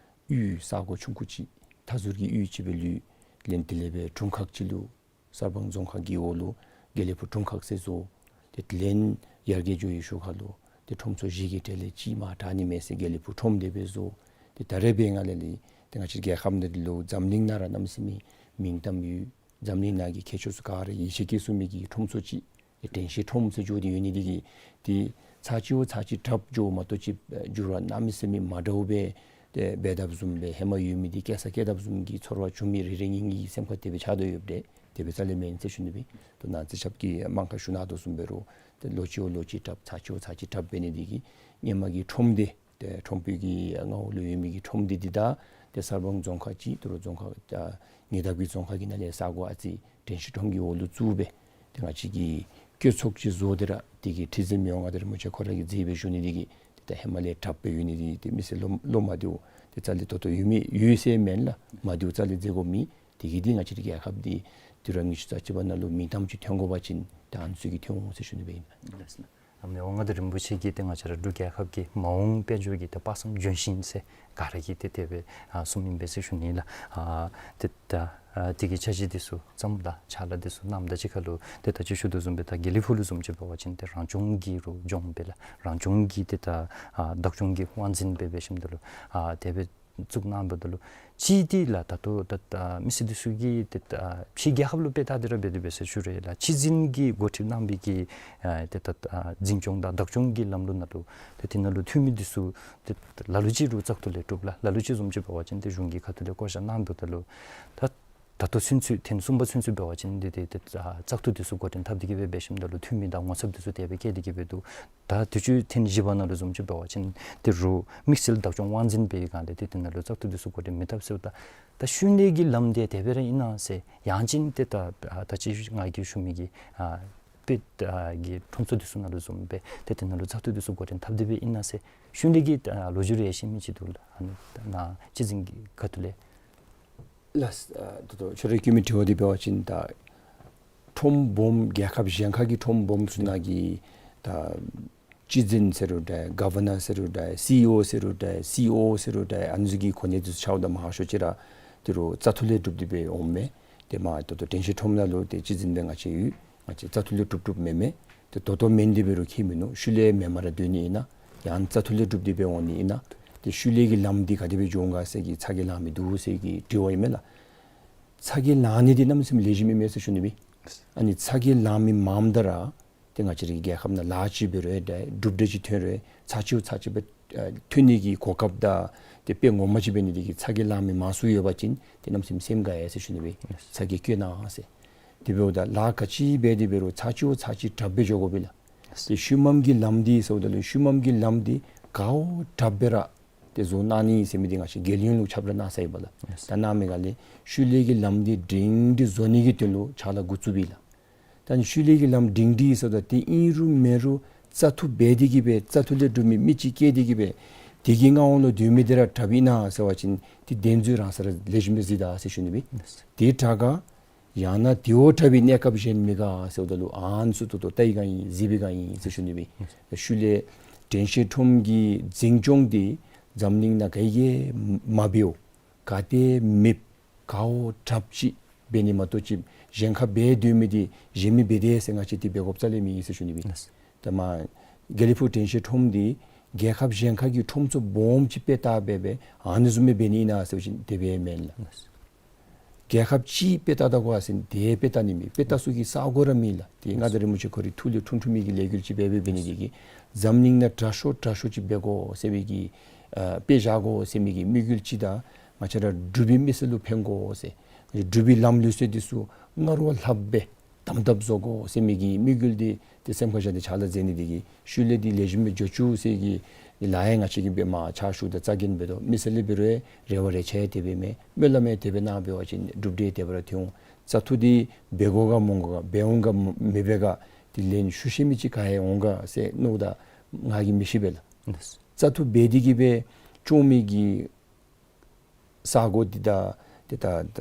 གཡུས་ས་གོ་ཆུང་ཀུ་ཅིག་མཐའ་ཟུར་གྱི་གཡུས་ཅིག་སྦེ་ལུས། ལན་དེ་ལས་སྦེ་དྲུང་ཁག་ཅིག་ལུ་གསར་སྤང་རྫོང་ཁག་གི་འོག་ལུ་དགེ་ལེགས་ཕུག་དྲུང་ཁག་ཟེར་བཟོ། ཏེ་ལན་ཡར་རྒྱས་འགྱོ་བའི་ཤུལ་ཁ་ལུ་ཏེ་ཁྲོམ་ཚོགས་བཞི་གི་གྲས་ལས་གཅིག་མར་དྲག་ནི་མས་ཟེར་དགེ་ལེགས་ཕུག་ཁྲོམ་སྡེ་སྦེ་བཟོ། ཏེ་ད་རེས་འབད་བའི་སྒང་ལས་ལས་ཏེ་ང་བཅས་རྒྱལ་ཁབ་འདི་ལུ་འཛམ་གླིང་ནང་ར་གནམ་མེད་ས་མེད་མིང་གཏམ་ཡོད། འཛམ་གླིང་ནང་གི་མཁས་མཆོག་ཚུ་ག་ར་ཡིད་ཆེས་བསྐྱེད་ཚུགས་མི་གི་ཁྲོམ་ཚོགས་ཅིག་ཏེ་དྲན་ཤེས་ཁྲོམ་ཟེར་འགྱོ་སྟེ་ཡོད་ནི་འདི་གིས་ཏེ་ཚར་གཅིག་བ་ཚར་གཅིག་དྲགཔ་འགྱོ་མ་གཏོགས་ཅིག་འགྱུར་བ་གནམ་མེད་ས་མེད་མ་འདྲཝ་སྦེ་ཏེ་འབད་དཔ་བཟུམ་སྦེ་ཧེ་མ་ཡོད་མི་འདི་སྐྱེ་ས་སྐྱེ་དཔ་བཟུམ་གྱི་ཚོར་བ་བྱུང་མི་རེ་རེ་གཉིས་གཉིས་ཀྱི་སེམས་ཁར་དེ་སྦེ་ཆགས་དོ་ཡོདཔ་འདྲས། དེ་སྦེ་རྩ་ལས་མེན་ཟེར་ཞུ་ནི་སྦེ། ད་ནཱ་རྩིས་ཞིབ་ཀྱིས་མང་ཁ་ཞུ་གནང་དོ་བཟུམ་འབད་རུང་ཏེ་ལོ་གཅིག་བ་ལོ་གཅིག་དྲགཔ་ཚར་གཅིག་བ་ཚར་གཅིག་དྲགཔ་འབད་ནི་འདི་གིས་སྔོན་མ་གི་ཁྲོམ་སྡེ་ཏེ་ཁྲོམ་དཔོན་གྱི་མངའ་འོག་ལུ་ཡོད་མི་གི་ཁྲོམ་སྡེ་འདི་དང་ཏེ་གསར་སྤང་རྫོང་ཁག་ཅིག་ཏུ་རུ་རྫོང་ཁག་ཨ་ཉེ་འདབས་ཀྱི་རྫོང་ཁག་གི་ནང་ལས་ས་གོ་ཨ་ཙི་དྲན་ཤེས་ཁྲོམ་གྱི་འོག་ལུ་བཙུགས་སྦེ་ཏེ་ང་བཅས་ཀྱིས་བཀོད་ཚོགས་ཅིག་བཟོ་སྟེ་ར་དེ་གི་ཁྲི་འཛིན་མི་དབང་མངའ་བདག་རིན་པོ་ཆེ་ཁོ་ར་གིས་མཛད་སྦེ་བཞུགས་ནི་འདི་གིས་ཏེ་ད་ཧེ་མ་ལས་དྲགཔ་སྦེ་ཡོད་ནི་འདི་ཏེ་མི་སེར་བློ་བློ་མ་བདེཝ་ཏེ་རྩ་ལས་ད་ལྟོ་ཡོད་མི་ཡོད་ཟེར་མེན་ལགས། མ་བདེཝ་རྩ་ལས་མཛད་དགོཔ་མེད། དེ་གིས་འདི་ང་བཅས་ར་རྒྱལ་ཁབ་འདི་དུས་རབས་ཉི་ཤུ་རྩ་གཅིག་པ་ནང་ལུ་མིང་གཏམ་ཅིག་ཐོན་དགོ་པ་ཅིན་ཏེ་ཨ་ནི་ཚུ་གིས་ཐོན་འོང་ཟེར་ཞུ་ནི་སྦེ་ཨིན། ལགས་སོ་ལགས། མི་དབང་མངའ་བདག་རིན་པོ་ཆེ་གིས་ཏེ་ང་བཅས་ར་འབྲུག་རྒྱལ་ཁབ་ཀྱི་མ་འོངས་དཔལ་འབྱོར་གྱི་ཏེ་དཔག་བསམ་ལྗོན་ཤིང་ཟེར་ག་ར་གིས་ཏེ་དེ་སྦེ་ཨ་གསུངམ་ཨིན་པས་ཟེར་ཞུ་ནི་ལགས། ཨ་ཏེ་ད་ཨ་དེ་གི་འཆར་གཞི་འདི་ཚུ་བརྩམ་ད་ཕྱག་ལཱ་འདི་ཚུ་གནངམ་ད་ཅིག་ཁར་ལུ་ཏེ་ད་ཅི་ཞུ་དོ་བཟུམ་སྦེ་ད་དགེ་ལེགས་ཕུག་ལུ་བཟུམ་ཅིག་འབད་བ་ཅིན་ཏེ་རང་སྐྱོང་གི་རུ་ལྗོངས་སྦེ་ལགས། རང་སྐྱོང་གི་ཏེ་ད་ཨ་བདག་སྐྱོང་གི་དབང་འཛིན་སྦེ་འབད་ཞིནམ་ད་ལུ་ཨ་དེ་སྦེ་བཙུགས་གནང་འབདཝ་ད་ལུ་ཅིག་འདི་ལགས་ད་ལྟོ་ད་ཨ་མི་སེར་འདི་ཚུ་གིས་ཏེ་ཨ་ཕྱི་རྒྱལ་ཁབ་ལུ་དཔེ་བལྟ་སྟེ་ར་འབད་དེ་འབད་ཟེར་ཞུ་རུང་ལགས་སྤྱི་འཛིན་གྱིས་འགོ་ཁྲིད་གནང་བའི་གི་ཨ་ཏེ་ད་ཨ་འཛིན་སྐྱོང་དང་བདག་སྐྱོང་གི་ལམ་ལུགས་ནང་ལུ་ཏེ་དེ་ནང་ལུ་འཐུས་མི་འདི་ཚུ་ཏེ་ལ་ལུ་ཅིག་རུང་བཙག་འཐུ་ལས་གྲུབ་ལགས། ལ་ལུ་ཅིག་བཟུམ་ཅིག་འབད་བ་ཅིན་ཏེ་གཞུང་གི་ཁ་ཐུག་ལས་བསྐོ་བཞག་གནང་འབདཝ་ད་ལུ་ད་ད་ལྟོ་ཚུན་ཚོད་ཐེངས་གསུམ་པ་ཚུན་ཚོད་འབད་བ་ཅིན་འདི་ཏེ་ཏེ་ཨ་བཙག་འཐུ་འདི་ཚུ་འགོ་འདྲེན་འཐབ་སྟེ་གི་སྦེ་འབད་ཞིནམ་ད་ལུ་འཐུས་མི་དང་ངོ་ཚབ་འདི་ཚུ་དེ་སྦེ་བཀལ་ཏེ་གི་སྦེ་འདུག། ད་དུས་ཅི་ཐེངས་བཞི་པ་ནང་ལུ་བཟུམ་ཅིག་འབད་བ་ཅིན་ཏེ་རུང་དམིགས་བསལ་བདག་སྐྱོང་དབང་འཛིན་འབད་བའི་སྒང་ལས་ཏེ་དེ་ནང་ལུ་བཙག་འཐུ་འདི་ཚུ་འགོ་འདྲེན་མི་འཐབ་ཟེརཝ་ད་ད་ཤུལ་ལས་ཀྱི་ལམ་འདི་དེ་སྦེ་ར་ཨིན་ན་ཟེར་ཡང་ཅིན་ཏེ་ད་ཨ་ད་ཅི་ང་གིས་ཞུ་མི་གི་ཨ་དཔེ་ཨ་གི་ཁྲོམ་ཚོགས་འདི་ཚུ་ནང་ལུ་བཟུམ་སྦེ་ཏེ་དེ་ནང་ལུ་བཙག་འཐུ་འདི་ཚུ་འགོ་འདྲེན་འཐབ་སྟེ་སྦེ་ཨིན་ན་ཟེར་ཤུལ་ལས་ཀྱི་ཨ་ལོ་རྒྱུས་རེ་ཤེས་མི་ཅིག་འདུག་ལགས། ཨ་ནི་ནཱ་སྤྱི་འཛིན་གྱི་ཁ་ཐུག་ལས། ལགས། ཨ་ད་ལྟོ་ཁྱོད་རའི་བཀོད་མི་དྲི་བ་འདི་འབད་བ་ཅིན་ད་ཁྲོམ་སྦོམ་རྒྱལ་ཁབ་གཞན་ཁ་གི་ཁྲོམ་སྦོམ་ཚུ་ནང་གི་ད་ སྤྱི་འཛིན་ཟེར་རུང་འདྲ་ག་ཝར་ནར་ཟེར་རུང་འདྲ་སི་ཨི་ཨོ་ཟེར་རུང་འདྲ་སི་ཨོ་ཟེར་རུང་འདྲ་ཨ་ནི་ཚུ་གི་གོ་གནས་འདི་ཚུ་ཆ་བ་ད་མང་ཤོས་ཅིག་ར་ཏི་རུ་བཙག་འཐུ་ལས་གྲུབ་སྟེ་སྦེ་འོངམ་མས། ཏེ་མ་ད་ལྟོ་དྲན་ཤེས་ཁྲོམ་ནང་ལུ་ཏེ་སྤྱི་འཛིན་སྦེ་ང་བཅས་ཡོད། ང་བཅས་བཙག་འཐུ་ལས་གྲུབ་གྲུབ་མེན་མས། ཏེ་ད་ལྟོ་མེན་ཏེ་འབད་རུང་ཁྱད་མིན་ནུག། ཤུལ་ལས་མེནམ་ར་སྡོད་ནི་ཨིན་ན་ཡང་བཙག་འཐུ་ལས་གྲུབ་སྟེ་སྦེ་འོང་ནི་ཨིན་ན། ཏེ་ཤུལ་ལས་ཀྱི་ལམ་འདི་ག་དེ་སྦེ་འགྱོ་འོང་ག་ཟེར་གྱི་ཚ་གྱང་ལང་མི་འདུག་ཟེར་གྱི་དྲི་བ་ཨིན་མས་ལགས། ཚ་གྱང་ལང་ནི་འདི་གནམ་མེད་ས་མེད་ལེགས་ཤོམ་ཨིན་མས་ཟེར་ཞུ་ནི་སྦེ། ཨ་ནི་ཚ་གྱང་ལང་མི་མངམ་ད་ར་ཏེ་ང་བཅས་རའི་རྒྱལ་ཁབ་ནང་ལཱ་ཅིག་འབད་རུང་ཡང་འདྲ་གྲུབ་འབྲས་ཅིག་ཐོན་རུང་ཚར་གཅིག་ཚར་གཅིག་སྦེ་ཨ་ཐོན་ནི་གི་གོ་སྐབས་དང་ཏེ་དཔེ་ངོ་མ་ཅིག་འབད་ནི་འདི་གིས་ཚ་གྱང་ལང་མི་མང་སུ་ཡོད་པ་ཅིན་ཏེ་གནམ་མེད་ས་མེད་སེམས་དགའ་ཡི་ཟེར་ཞུ་ནི་སྦེ། ཚ་གྱང་སྐྱོ་གནང་ཟེར། དེ་འབདཝ་ད་ལཱ་ག་ཅི་འབད་དེ་འབད་རུང་ཚར་གཅིག་ཚར་གཅིག་དྲགཔ་སྦེ་འགྱོ་དགོ་པས་ལགས། ཏེ་ཤུལ་མམ་གྱི་ལམ་འདི་ཟེརཝ་ད་ལུ་ཤུལ་མམ་གྱི་ལམ་འདི་ག་བ་དྲགཔ་སྦེ་ར་ཏེ་བཟོ་གནང་ནི་ཟེར་མི་འདི་ང་བཅས་རྒྱལ་ཡོངས་ལུ་ཁྱབ་བསྒྲགས་གནང་ཚར་ཡི་པ་ལགས། ད་གནང་མི་ག་ལས་ཤུལ་ལས་ཀྱི་ལམ་འདི་སྒྲིང་སྒྲི་བཟོ་ནི་གི་དོན་ལུ་ཕྱག་ལཱ་འགོ་བཙུགས་པས་ལགས། ད་ནི་ཤུལ་ལས་ཀྱི་ལམ་སྒྲིང་སྒྲི་ཟེརཝ་ད་ཏེ་ཨིན་རུང་མེན་རུང་བཙག་འཐུ་འབད་དེ་གིས་སྦེ་བཙག་འཐུ་ལས་གྲུབ་མི་མི་ཅིག་བསྐྱལ་ཏེ་གིས་སྦེ་དེ་གི་མངའ་འོག་ལུ་སྡོད་མི་འདི་ར་དྲགཔ་ཨིན་ན་ཟེར་བ་ཅིན་ཏེ་དེ་ཚུ་རང་སར་ལེགས་ཤོམ་སྦེ་གཟིགས་ད་ཟེར་ཞུ་ནི་སྦེ། ཏེ་དྲག་ག་ཡང་ན་དེ་བ་དྲག་པའི་གནས་སྐབས་གཞན་མེད་ག་ཟེརཝ་ད་ལུ་ཨ་ནི་ཚུ་ད་ལྟོ་བལྟ་བའི་བསྒང་ཨིན་གཟིགས་པའི་བསྒང་ཨིན་ཟེར་ཞུ་ནི་སྦེ། ཤུལ་ལས་དྲན་ཤེས་ཁྲོམ་གྱི་འཛིན་སྐྱོང་འདི་འཛམ་གླིང་ནང་ག་གིས་མ་འབདཝ་ག་ཏེ་མེདཔ་ག་བ་དྲགཔ་ཅིག་འབད་ནི་མ་གཏོགས་ཅིག་གཞན་ཁར་འབད་སྡོད་མི་འདི་གཞན་མི་འབད་དེས་ཟེར་ང་བཅས་འདི་འབད་དགོཔ་རྩ་ལས་མེད་ཟེར་ཞུ་ནི་སྦེ། ད་མ་དགེ་ལེགས་ཕུག་དྲན་ཤེས་ཁྲོམ་འདི་རྒྱལ་ཁབ་གཞན་ཁ་གི་ཁྲོམ་ཚུ་སྦོམ་ཅིག་དཔེ་བལྟ་སྦེ་སྦེ་ཨ་ནི་བཟུམ་སྦེ་འབད་ནི་ཨིན་ན་ཟེར་བ་ཅིན་དེ་སྦེ་མེན་ལགས། རྒྱལ་ཁབ་ཅིག་དཔེ་བལྟ་ད་གོ་ཟེར་དེ་དཔེ་བལྟ་ནི་མེད། དཔེ་བལྟ་ས་གི་ས་གོ་ར་མེད་ལགས། དེ་མངའ་བདག་རིན་པོ་ཆེ་ཁོ་རའི་ཐུགས་ལས་འཁྲུངས་འཁྲུངས་མི་གི་ལས་འགུལ་ཅིག་འབད་འབད་འབད་ནི་དེ་གིས་འཛམ་གླིང་ནང་དྲག་ཤོས་དྲག་ཤོས་ཅིག་འབད་དགོ་ཟེར་བའི་གི་ཨ་དཔེ་བཞག་དགོ་ཟེར་མི་གི་དམིགས་ཡུལ་ཅིག་དང་ང་བཅས་ར་འབྲུག་པའི་མི་སེར་ལུ་ཕན་དགོ་ཟེར་འབྲུག་པའི་ལམ་ལུགས་སྲོལ་འདི་ཚུ་སྔར་བ་ལྷགཔ་སྦེ་དམ་དམ་བཟོ་དགོ་ཟེར་མི་གི་དམིགས་ཡུལ་འདི་ཏེ་སེམས་ཁར་བཞག་སྟེ་ཕྱག་ལཱ་མཛད་ནི་དེ་གིས་ཤུལ་ལས་འདི་ལེགས་ཤོམ་སྦེ་འགྱོ་བཅུག་ཟེར་གྱི་ལཱ་ཡང་ང་བཅས་ཀྱིས་འབད་མ་ཕྱག་ཞུཝ་ད་རྩ་འགེངས་འབད་དོ། མི་སེར་ལས་འབད་རུང་རེ་བ་རེ་ཆེ་དེ་སྦེ་མས། སྨོན་ལམ་ཡང་དེ་སྦེ་གནང་འབད་བ་ཅིན་འགྲུབ་འབྲས་དེ་སྦེ་ར་ཐོན་འོང་། བཙག་འཐུ་འདི་འབད་དགོ་ག་མི་དགོ་ག་འབད་འོང་ག་མི་འབད་ག་དེ་ལན་ཞུ་ཤེས་མི་ཅིག་ག་ཡང་འོང་ག་ཟེར་མནོཝ་ད་ང་གིས་མི་ཤེས་པས་ལགས། བཙག་འཐུ་འབད་དེ་གིས་སྦེ་སྐྱོང་མི་གི་ས་གོ་འདི་དང་དེ་ད་ད་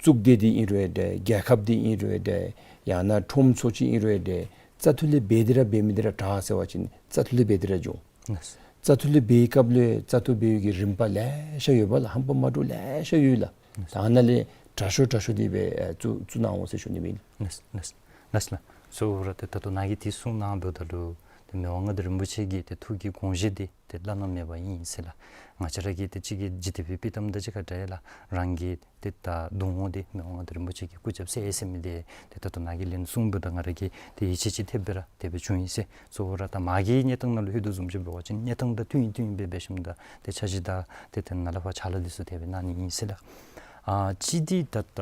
གཙུག་སྡེ་འདི་ཨིན་རུང་འདྲ་རྒྱལ་ཁབ་འདི་ཨིན་རུང་འདྲ་ཡང་ན་ཁྲོམ་ཚོ་ཅིག་ཨིན་རུང་འདྲ་བཙག་འཐུ་ལས་འབད་དེ་ར་འབད་མི་འདི་ར་དྲག་ཟེར་བ་ཅིན་བཙག་འཐུ་ལས་འབད་དེ་ར་འགྱོ། བཙག་འཐུ་ལས་འབད་བའི་སྐབས་ལུ་བཙག་འཐུ་འབད་བའི་གི་རིམ་པ་ལེ་ཤ་ཡོད་པ་ལགས། ཧམ་པ་མ་འདྲཝ་ལེ་ཤ་ཡོད་ལགས། ད་ཨ་ནཱ་ལས་དྲག་ཤོས་དྲག་ཤོས་འདི་སྦེ་ཨེ་བཙུགས་བཙུགས་གནང་འོང་ཟེར་ཞུ་ནི་མས། ལགས་ལགས་ལགས་ལགས། གཙོ་བོ་ར་ཏེ་ད་ལྟོ་ནཱ་གིས་དེ་གསུངས་གནང་འབདཝ་ད་ལུ་ཏེ་མི་དབང་མངའ་བདག་རིན་པོ་ཆེ་གི་ཏེ་ཐུགས་ཀྱི་དགོངས་བཞེད་འདི་ཏེ་བླ་ན་མེད་པ་ཨིན་ཟེར་ལགས། ང་བཅས་ར་གི་ཏེ་གཅིག་གི་འཇིག་རྟེན་པའི་དཔྱེ་གཏམ་དང་གཅིག་ཁར་འདྲ་ཡི་ལགས། རང་གི་ཏེ་ད་གདོང་ངོ་འདི་མི་དབང་མངའ་བདག་རིན་པོ་ཆེ་གི་སྐུ་རྒྱབ་སེ་ཟེར་མི་འདི་ཏེ་ད་ལྟོ་ནཱ་གིས་ལན་གསུངས་འབདཝ་ད་ང་ར་གིས་ཏེ་ཡིད་ཆེས་ཅིག་ཐེབས་སྦེ་ར་དེ་སྦེ་བྱུང་ཡི་ཟེར། གཙོ་བོ་ར་ད་མ་གི་གནས་སྟངས་ནང་ལུ་ལྷོད་དོ་བཟུམ་ཅིག་འབད་བ་ཅིན་གནས་སྟངས་དང་བསྟུན་བསྟུན་སྦེ་འབད་ཞིནམ་ད་ཏེ་འཆར་གཞི་དང་ཏེ་ཏེ་ནཱ་ལས་ཕར་ཕྱག་ལཱ་འདི་ཚུ་དེ་སྦེ་གནང་ནི་ཨིན་ཟེར་ལགས། ཨ་གཅིག་འདི་ད་ད་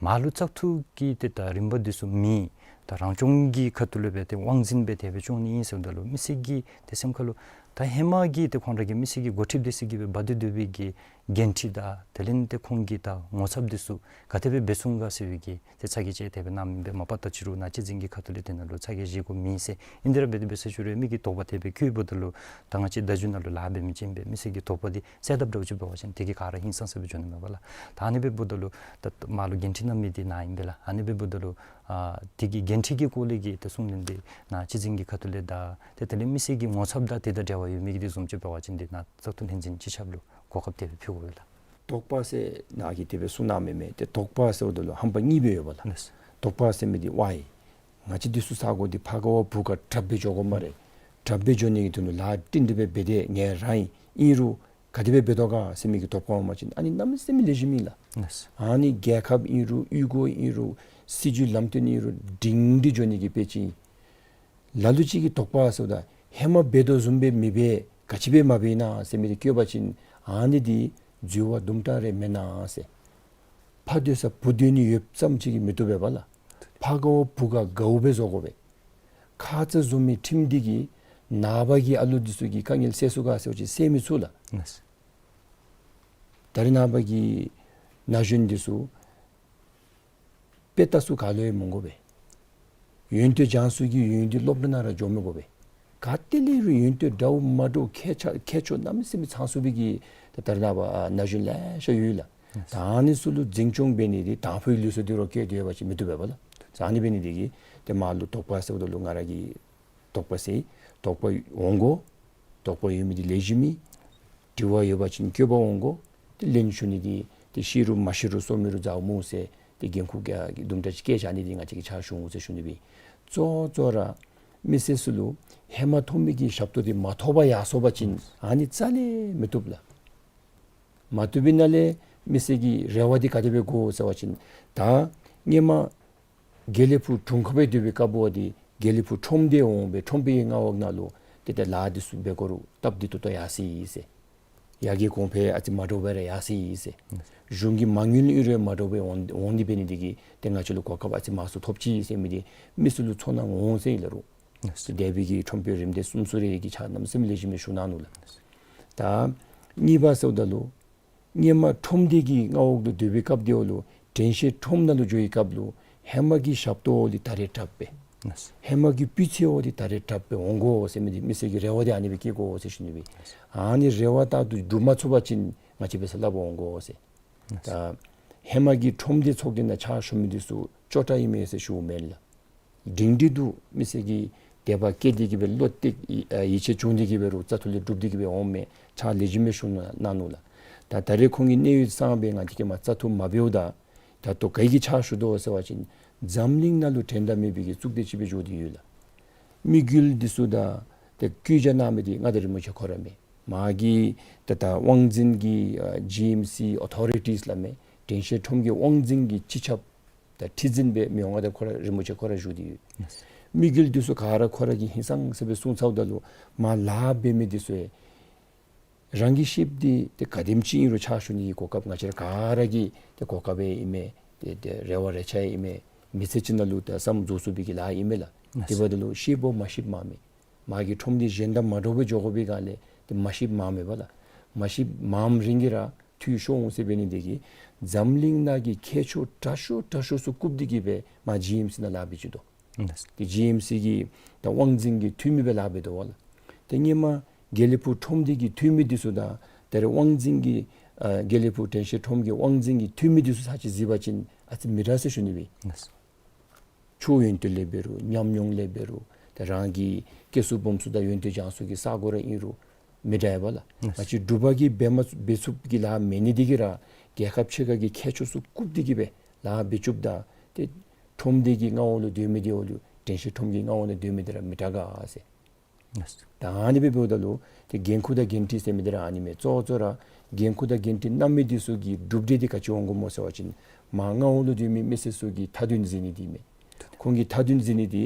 མར་ལུ་བཙག་འཐུ་གི་ཏེ་ད་རིམ་པ་འདི་ཚུ་མེད། ད་རང་སྐྱོང་གི་ཁ་ཐུག་ལས་སྦེ་ཏེ་དབང་འཛིན་སྦེ་དེ་སྦེ་སྐྱོང་ནི་ཨིན་ཟེརཝ་ད་ལུ་མི་སེར་གྱི་ཏེ་སེམས་ཁ་ལུ་ད་ཧེ་མ་གི་ཏེ་ཁོང་ར་གི་མི་སེར་གྱི་འགོ་ཁྲིདཔ་འདི་ཚུ་གིས་སྦེ་འབག་སྟེ་སྡོད་པའི་གི་འགན་འཁྲི་དང་དེ་ལས་ཏེ་ཁོང་གི་ད་ངོ་ཚབ་འདི་ཚུ་ག་དེ་སྦེ་འབད་ཚུགས་ག་ཟེར་བའི་གི་ཏེ་ཚ་གྱང་ཅིག་དེ་སྦེ་གནམ་མེད་ས་མེད་མ་པ་ད་ཅི་རུང་ནཱ་སྤྱི་འཛིན་གྱི་ཁ་ཐུག་ལས་དེ་ནང་ལུ་ཚ་གྱང་བཞེས་དགོཔ་མེད་ཟེར་ཨིན་དེ་ར་འབད་དེ་འབད་ཟེར་ཞུ་རུང་མི་གི་དོགས་པ་དེ་སྦེ་བཀོད་འབདཝ་ད་ལུ་ད་ང་བཅས་ད་རྒྱུན་ནང་ལུ་ལཱ་འབད་མི་ཅིག་ཨིན་པས། མི་སེར་གྱི་དོགས་པ་འདི་སེལ་དཔ་འདྲཝ་ཅིག་འབད་བ་ཅིན་དེ་གིས་ག་ར་ཧིང་སངས་ས་སྦེ་འགྱོ་ནི་མས་པ་ལགས། ད་ཨ་ནི་སྦེ་འབདཝ་ད་ལུ་ད་མར་ལུ་འགན་འཁྲི་གནང་མི་འདི་ནཱ་ཨིན་པས་ལགས། ཨ་ནི་སྦེ་འབདཝ་ད་ལུ་ཨ་དེ་གི་འགན་འཁྲི་གི་སྐོར་ལས་ཀྱི་ཏེ་གསུང་གླེང་འདི་ནཱ་སྤྱི་འཛིན་གྱི་ཁ་ཐུག་ལས་དང་ཏེ་དེ་ལས་མི་སེར་གྱི་ངོ་ཚབ་དང་དེ་དང་འབྲེལ་བ་ཡོད་མི་གི་འདི་བཟུམ་ཅིག་འབད་བ་ཅིན་འདི་ནཱ་བཙག་འཐུ་ལྷན་འཛིན་སྤྱི་ཁྱབ་ལུ་གོ་སྐབས་དེ་སྦེ་ཕུལ་དགོ་པས་ལགས། དོགས་པ་ཟེར་ནཱ་གིས་དེ་སྦེ་གསུངས་གནང་མི་མས། ཏེ་དོགས་པ་ཟེརཝ་ད་ལུ་ཧམ་པ་གཉིས་སྦེ་ཡོད་པ་ལགས། ལགས། དོགས་པ་ཟེར་མི་འདི་ཝའི་ང་བཅས་འདི་ཚུ་ས་གོ་འདི་ཕར་ཁ་བ་བུ་ཁ་དྲགཔ་སྦེ་འགྱོ་དགོ་སྨ་རེ། དྲགཔ་སྦེ་འགྱོ་ནི་གི་དོན་ལུ་ལཱ་ཏིང་ཏིང་སྦེ་འབད་དེ་ངལ་རངས་ཡི། ཨིན་རུང་ག་དེ་སྦེ་འབད་དོ་ག་ཟེར་མི་གི་དོགས་པ་འོང་པ་ཅིན་ཨ་ནི་གནམ་མེད་ས་མེད་ལེགས་ཤོམ་ཨིན་ལགས། ཨ་ནི་རྒྱལ་ཁབ་ཨིན་རུང་གཡུས་སྒོ་ཨིན་རུང་སྲིད་བྱུས་ལམ་སྟོན་ཨིན་རུང་སྒྲིང་སྒྲི་འགྱོ་ནི་གི་དཔེ་ཅིག་ཨིན། ལ་ལུ་ཅིག་གིས་དོགས་པ་ཟེརཝ་ད་ཧེ་མ་འབད་དོ་བཟུམ་སྦེ་མི་འབད་ག་ཅི་སྦེ་མ་འབད་ཨིན་ན་ཟེར་མི་འདི་བཀོད་པ་ཅིན་ཨ་ནི་འདི་འཛོལ་བ་དུམ་གྲ་རེ་མེན་ན་ཟེར། ཕ་སྡོད་ས་བུ་སྡོད་ནི་ཡོདཔ་ཙམ་ཅིག་གིས་མི་བཏུབ་པས་པ་ལགས། ཕར་ཁ་བ་བུ་ཁ་དགའཝ་སྦེ་བཟོ་དགོ་པས། ཁ་ཙ་བཟུང་མི་ཁྲིམས་འདི་གིས་ནངས་པ་གི་ཨ་ལུ་འདི་ཚུ་གི་དཀའ་ངལ་སེལ་ཚུགས་ག་ཟེར་བ་ཅིན་སེལ་མི་ཚུགས་ལགས། ད་རེས་ནངས་པ་གི་ན་གཞོན་འདི་ཚུ་དཔེ་ལྟ་ས་ག་ལུ་ཡང་མི་དགོ་པས། ཡོན་ཏན་སྦྱང་ས་གི་ཡོན་ཏན་སློབ་གྲྭ་ནང་ར་འགྱོ་མི་དགོ་པས། ག་ཏེ་ལས་རུང་ཡོན་ཏན་འདྲཝ་མ་འདྲཝ་ཁྱད་ཆ་ཁྱད་ཆོས་གནམ་མེད་ས་མེད་ཚང་ཚུགས་པའི་གི་ད་ད་རེས་ནངས་པ་ཨ་ན་གཞོན་ལེ་ཤ་ཡོད་ལགས། ད་ཨ་ནི་ཚུ་ལུ་འཛིན་སྐྱོང་འབད་ནི་འདི་དང་ཕུའི་ལུགས་སྲོལ་འདི་ར་བཀལ་ཏེ་ཡོད་པ་ཅིན་མི་བཏུབ་པས་པ་ལགས། ཟེར། ཨ་ནི་འབད་ནི་འདི་གིས་ཏེ་མར་ལུ་དོགས་པ་ཟེརཝ་ད་ལུ་ང་ར་གིས་དོགས་པ་ཟེར། དོགས་པ་འོང་དགོ། དོགས་པ་ཡོད་མི་འདི་ལེགས་ཤོམ་ཨིན། དྲི་བ་ཡོད་པ་ཅིན་བཀོད་པ་འོང་དགོ། ཏེ་ལན་ཞུ་ནི་འདི་ཏེ་ཤེས་རུང་མ་ཤེས་རུང་སོང་མི་རུང་ཟཝ་མེན་ཟེར། ཏེ་འགན་ཁུར་གྱི་དུམ་གྲ་ཅིག་བཀལ་བཞག་ནི་འདི་ང་བཅས་ཀྱིས་ཕྱག་ཞུ་འོང་ཟེར་ཞུ་ནི་སྦེ། གཙོ་གཙོ་ར་མི་སེར་ཚུ་ལུ་ཧེ་མ་ཐོབ་མི་གི་ཞབས་ཏོག་འདི་མ་ཐོབ་པར་ཡར་སོང་པ་ཅིན་ཨ་ནི་རྩ་ལས་མི་བཏུབ་ལགས། མ་བཏུབ་པའི་ནང་ལས་མི་སེར་གྱི་རེ་བ་འདི་ག་དེ་སྦེ་དགོ་ཟེར་བ་ཅིན་ད་སྔོན་མ་དགེ་ལེགས་ཕུག་དྲུང་ཁག་སྦེ་སྡོད་པའི་སྐབས་འདི་དགེ་ལེགས་ཕུག་ཁྲོམ་སྡེ་འོང་སྦེ་ཁྲོམ་དཔོན་གྱི་མངའ་འོག་ནང་ལུ་ཏེ་ད་ལཱ་འདི་ཚུ་འབད་དགོ་རུང་སྟབས་བདེ་ཏོག་ཏོ་ཡར་སོ་ཡི་ཟེར། ཡར་རྒྱས་གོང་འཕེལ་ཨ་ཙི་མ་འདྲཝ་སྦེ་ར་ཡར་སོ་ཡི་ཟེར། གཞུང་གི་མ་དངུལ་ཨིན་རུང་མ་འདྲཝ་སྦེ་འོང་འོང་ནི་འབད་ནི་འདི་གིས་ཏེ་ང་བཅས་ལུ་གོ་སྐབས་ཨ་ཙི་མང་སུ་ཐོབ་ཅི་ཟེར་མི་འདི་མི་ཚུ་ལུ་ཚོར་སྣང་འོང་ཟེར་ཨིན་ལགས་རོགས། ཏེ་འདས་པའི་གི་ཁྲོམ་དཔོན་རིམ་འདས་གསུམ་ཚུ་རེ་གིས་ཕྱག་གནམ་མེད་ས་མེད་ལེགས་ཤོམ་སྦེ་ཞུ་གནང་ནུག་ལགས། ད་གཉིས་པ་ཟེརཝ་ད་ལུ་སྔོན་མ་ཁྲོམ་སྡེ་གི་མངའ་འོག་ཏུ་སྡོད་པའི་སྐབས་དེ་བ་ལུ་དྲན་ཤེས་ཁྲོམ་ནང་ལུ་འགྱོ་བའི་སྐབས་ལུ་ཧེ་མ་གི་ཞབས་ཏོག་འདི་ད་རེས་དྲགཔ་སྦེ་ཧེ་མ་གི་སྤུས་ཚད་འདི་ད་རེས་དྲགཔ་སྦེ་འོང་དགོ་ཟེར་མི་འདི་མི་སེར་གྱི་རེ་བ་འདི་ཨ་ནི་སྦེ་བསྐྱེད་དགོ་ཟེར་ཞུ་ནི་སྦེ། ཨ་ནི་རེ་བ་ལྟར་དུ་སྒྲུབ་མ་ཚུགས་པ་ཅིན་ང་བཅས་འབད་ས་སླབ་འོང་དགོ་ཟེར། ད་ཧེ་མ་གི་ཁྲོམ་སྡེ་ཚོགས་སྡེ་ནང་ཕྱག་ཞུ་མི་འདི་ཚུ་སྐྱོ་དྲགས་ཨིན་མས་ཟེར་ཞུཝ་མེན་ལགས། སྒྲིང་སྒྲི་དུ་མི་སེར་གྱི་དད་པ་བསྐྱེད་དེ་གི་སྦེ་བློ་གཏད་ཡིད་ཆེས་བྱུང་སྟེ་གི་སྦེ་རུང་བཙག་འཐུ་ལས་གྲུབ་སྟེ་གི་སྦེ་འོངམ་མས། ཕྱག་ལེགས་ཤོམ་སྦེ་ཞུ་གནང་ནུག་ལགས། ད་ད་རེས་ཁོང་གི་གནད་ཡོད་གསང་སྦེ་ང་བཅས་ཀྱིས་མར་བཙག་འཐུ་མ་འབདཝ་ད་ད་ལྟོ་ག་གིས་ཕྱག་ཞུ་དོ་ཟེར་བ་ཅིན་འཛམ་གླིང་ནང་ལུ་འགྲན་ཟླ་མེད་པའི་གི་གཙུག་སྡེ་ཅིག་སྦེ་འགྱོ་སྟེ་ཡོད་ལགས། དམིགས་ཡུལ་འདི་ཚུ་དང་ཏེ་བཀོད་རྒྱ་གནང་མི་འདི་མངའ་བདག་རིན་པོ་ཆེ་ཁོ་ར་མས། མ་གི་ད་ད་དབང་འཛིན་གྱི་ཨ་ཇི་ཨེམ་སི་ཨོ་ཐོ་རི་ཊིས་སླབ་མི་དྲན་ཤེས་ཁྲོམ་གྱི་དབང་འཛིན་གྱི་སྤྱི་ཁྱབ་ད་ཁྲི་འཛིན་སྦེ་མི་དབང་མངའ་བདག་ཁོ་ར་རིན་པོ་ཆེ་ཁོ་ར་བཞུགས་ཏེ་ཡོད། དམིགས་ཡུལ་འདི་ཚུ་ག་ར་ཁོ་ར་གིས་ཧིང་སངས་ས་སྦེ་གསུངས་ཚརཝ་ད་ལུ་མར་ལཱ་འབད་མི་འདི་ཚུ་ཡང་རང་གི་ཤེསཔ་འདི་ཏེ་ག་དེམ་ཅིག་ཨིན་རུང་ཕྱག་ཞུ་ནི་གི་གོ་སྐབས་ང་བཅས་ར་ག་ར་གི་ཏེ་གོ་སྐབས་ཨིན་མས། ཏེ་ཏེ་རེ་བ་རེ་ཆ་ཨིན་མས། མི་ཚེ་གཅིག་ནང་ལུ་ཏེ་བསམ་རྫོགས་ཚུགས་པའི་གི་ལཱ་ཨིན་མས་ལགས། དེ་འབདཝ་ད་ལུ་ཤེསཔ་མ་ཤེསཔ་མང་མས། མ་གི་ཁྲོམ་འདི་གཞན་དང་མ་འདྲཝ་སྦེ་འགྱོ་དགོ་པའི་སྒང་ལས་ཏེ་མ་ཤེསཔ་མང་མས་པ་ལགས། མ་ཤེསཔ་མངམ་རིང་གི་ར་འཐུས་ཤོར་འོང་ཟེར་འབད་ནི་འདི་གིས་འཛམ་གླིང་ནང་གི་མཁས་མཆོག་དྲག་ཤོས་དྲག་ཤོས་ཚུ་བཀུག་སྟེ་གི་སྦེ་མར་ཇི་ཨེམ་སི་ནང་ལཱ་འབད་བཅུག་དོ། ཏེ་ཇི་ཨེམ་སི་གི་ད་དབང་འཛིན་གྱི་འཐུས་མི་སྦེ་ལཱ་འབད་དོ་བ་ལགས། ཏེ་སྔོན་མ་དགེ་ལེགས་ཕུག་ཁྲོམ་སྡེ་གི་འཐུས་མི་འདི་ཚུ་དང་ད་རེས་དབང་འཛིན་གྱི་ཨ་དགེ་ལེགས་ཕུག་དྲན་ཤེས་ཁྲོམ་གྱི་དབང་འཛིན་གྱི་འཐུས་མི་འདི་ཚུ་ཚར་གཅིག་གཟིགས་པ་ཅིན་ཨ་ཙི་མི་འདྲ་ཟེར་ཞུ་ནི་སྦེ། ཆོས་ཡོན་ཏན་ལས་འབད་རུང་ཉམས་མྱོང་ལས་འབད་རུང་ད་རང་གི་སྐྱེས་སོ་སྦོམ་སོ་དང་ཡོན་ཏན་སྦྱང་སོ་གི་ས་གོ་ར་ཨིན་རུང་མི་འདྲ་བ་ལགས། ང་བཅས་འབྲུག་པ་གིས་འབད་མ་འབད་ཚུགསཔ་གི་ལཱ་མེད་ནི་འདི་གིས་ར་རྒྱལ་ཁབ་ཕྱི་ཁ་གི་མཁས་མཆོག་ཚུ་བཀུག་སྟེ་གི་སྦེ་ལཱ་འབད་བཅུགཔ་ད་ཏེ་ཁྲོམ་སྡེ་གི་མངའ་འོག་ལུ་སྡོད་མི་འདི་འོག་ལུ་དྲན་ཤེས་ཁྲོམ་གྱི་མངའ་འོག་ནང་སྡོད་མི་འདི་ར་མི་དྲག་ག་ཟེར། ད་ཨ་ནི་སྦེ་འབདཝ་ད་ལུ་ཏེ་འགན་ཁུར་དང་འགན་འཁྲི་ཟེར་མི་འདི་ར་ཨ་ནི་མས། གཙོ་གཙོ་ར་འགན་ཁུར་དང་འགན་འཁྲི་གནང་མི་འདི་ཚུ་གི་གྲུབ་འབྲས་འདི་ག་ཅི་འོང་དགོཔ་སྨོ་ཟེར་བ་ཅིན་མར་མངའ་འོག་ལུ་སྡོད་མི་མི་སེར་ཚུ་གི་མཐའ་དོན་གཟིགས་ནི་འདི་མས། ཁོང་གི་མཐའ་དོན་གཟིགས་ནི་འདི་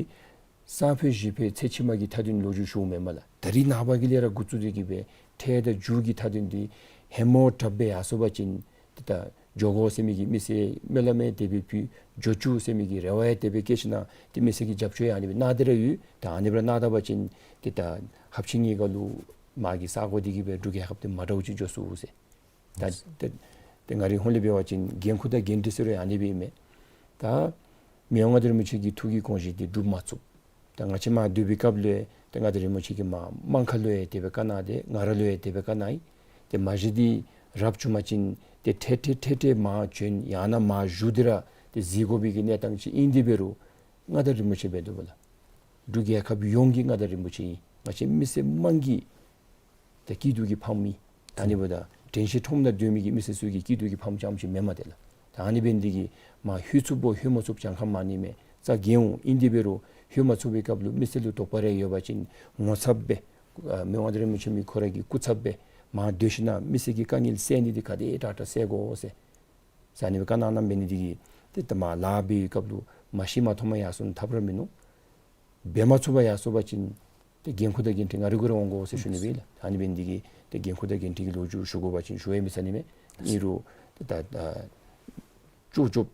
ས་ཕོད་གཞི་ཕོད་ཚེ་ཕྱི་མ་གི་མཐའ་དོན་ལོ་རྒྱུས་ཞུཝ་མེན་མས་ལགས། ད་རིས་ནངས་པ་གི་ལས་ར་འགོ་བཙུགས་ཏེ་གི་སྦེ་འཕྲལ་དང་མཇུག་གི་མཐའ་དོན་འདི་ཧེ་མ་དྲགཔ་སྦེ་ཡར་སོང་པ་ཅིན་ཏེ་ད་འགྱོ་དགོ་ཟེར་མི་གི་མི་སེར་སྨོན་ལམ་ཡང་དེ་སྦེ་ཕུལ། འགྱོ་བཅུག་ཟེར་མི་གི་རེ་བ་ཡང་དེ་སྦེ་བསྐྱེད་ཞིནམ་ཏེ་མི་སེར་གྱི་རྒྱབ་སྐྱོར་ཡང་ཨ་ནི་སྦེ་གནང་སྟེ་ར་ཡོད། ད་ཨ་ནི་སྦེ་ར་གནང་ད་པ་ཅིན་ཏེ་ད་ཧབ་ཆི་ཉིས་ཀ་ལུ་མ་གི་ས་གོ་འདི་གིས་སྦེ་འབྲུག་རྒྱལ་ཁབ་འདི་མ་འདྲཝ་ཅིག་འགྱོ་ཚུགས་ཟེར། ད་ཏེ་ཏེ་ང་རའི་ཧོང་ལས་འབད་བ་ཅིན་འགན་ཁུར་དང་འགན་འཁྲི་ཟེར་རུང་ཨ་ནི་སྦེ་ཨིན་མས། ད་མི་དབང་མངའ་བདག་རིན་པོ་ཆེ་གི་ཐུགས་ཀྱི་དགོངས་བཞེད་འདི་སྒྲུབ་མ་ཚུགས། ད་ང་བཅས་མར་སྡོད་པའི་སྐབས་ལུ་ཏེ་མངའ་བདག་རིན་པོ་ཆེ་གིས་མར་དམངས་ཁ་ལུ་ཡང་དེ་སྦེ་བཀའ་གནང་སྟེ་ང་ར་ལུ་ཡང་དེ་སྦེ་བཀའ་གནང་ཡི། ཏེ་མ་གཞི་འདི་རབ་བྱུང་པ་ཅིན་ཏེ་འཕྲལ་འཕྲལ་འཕྲལ་འཕྲལ་མར་བྱོན་ཡང་ན་མར་བཞུགས་ཏེ་ར་ཏེ་གཟིགས་དགོ་པའི་གི་གནས་སྟངས་ཅིག་ཨིན་ཏེ་འབད་རུང་མངའ་བདག་རིན་པོ་ཆེ་འབད་དོ་བ་ལགས། འབྲུག་རྒྱལ་ཁབ་ཡོངས་ཀྱི་མངའ་བདག་རིན་པོ་ཆེ་ཨིན། ང་བཅས་མི་སེར་དམངས་ཀྱི་ད་སྐྱིད་སྡུག་གི་ཕམ་ཨིན། ད་ཨ་ནི་འབདཝ་ད་དྲན་ཤེས་ཁྲོམ་ནང་སྡོད་མི་གི་མི་སེར་ཚུ་གི་སྐྱིད་སྡུག་གི་ཕམ་རྐྱངམ་ཅིག་མེན་མས་ཏེ་ལགས། ད་ཨ་ནི་འབད་ནི་འདི་གིས་མར་ལྷོད་ཚུགསཔ་ལྷོད་མ་ཚུགསཔ་གྱངས་ཁ་མ་ནི་མས། རྩ་འགེངས་འོང་། ཨིན་ཏེ་འབད་རུང་ལྷོད་མ་ཚུགས་པའི་སྐབས་ལུ་མི་སེར་ལུ་དོགས་པ་རེ་ཡོད་པ་ཅིན་ངོ་ཚབ་སྦེ་ཨ་མི་དབང་མངའ་བདག་རིན་པོ་ཆེ་མི་ཁོ་ར་གི་སྐུ་ཚབ་སྦེ་མར་སྡོད་ཞིནམ་མི་སེར་གྱི་དཀའ་ངལ་སེལ་ནི་འདི་ག་དེ་དྲག་དྲག་སེལ་དགོ་ཟེར། ཟེར་ཨ་ནི་སྦེ་བཀའ་གནང་གནངམ་འབད་ནི་འདི་གིས་ཏེ་ད་མར་ལཱ་འབད་བའི་སྐབས་ལུ་མ་ཤེས་མ་མཐོང་མར་ཡར་སོང་ཐབས་ར་མིན་ནུག། འབད་མ་ཚུགས་པར་ཡར་སོང་པ་ཅིན་ཏེ་འགན་ཁུར་དང་འགན་འཁྲི་ང་རའི་གུ་ར་འོང་དགོ་ཟེར་ཞུ་ནི་སྦེ་ལགས། ཨ་ནི་འབད་ནི་འདི་གིས་ཏེ་འགན་ཁུར་དང་འགན་འཁྲི་གི་ལོ་རྒྱུས་ཞུ་དགོ་པ་ཅིན་ཞུ་ཡང་མི་ཚར་ནི་མས། ཨིན་རུང་ཏེ་ད་ད་ཅོག་ཅོག་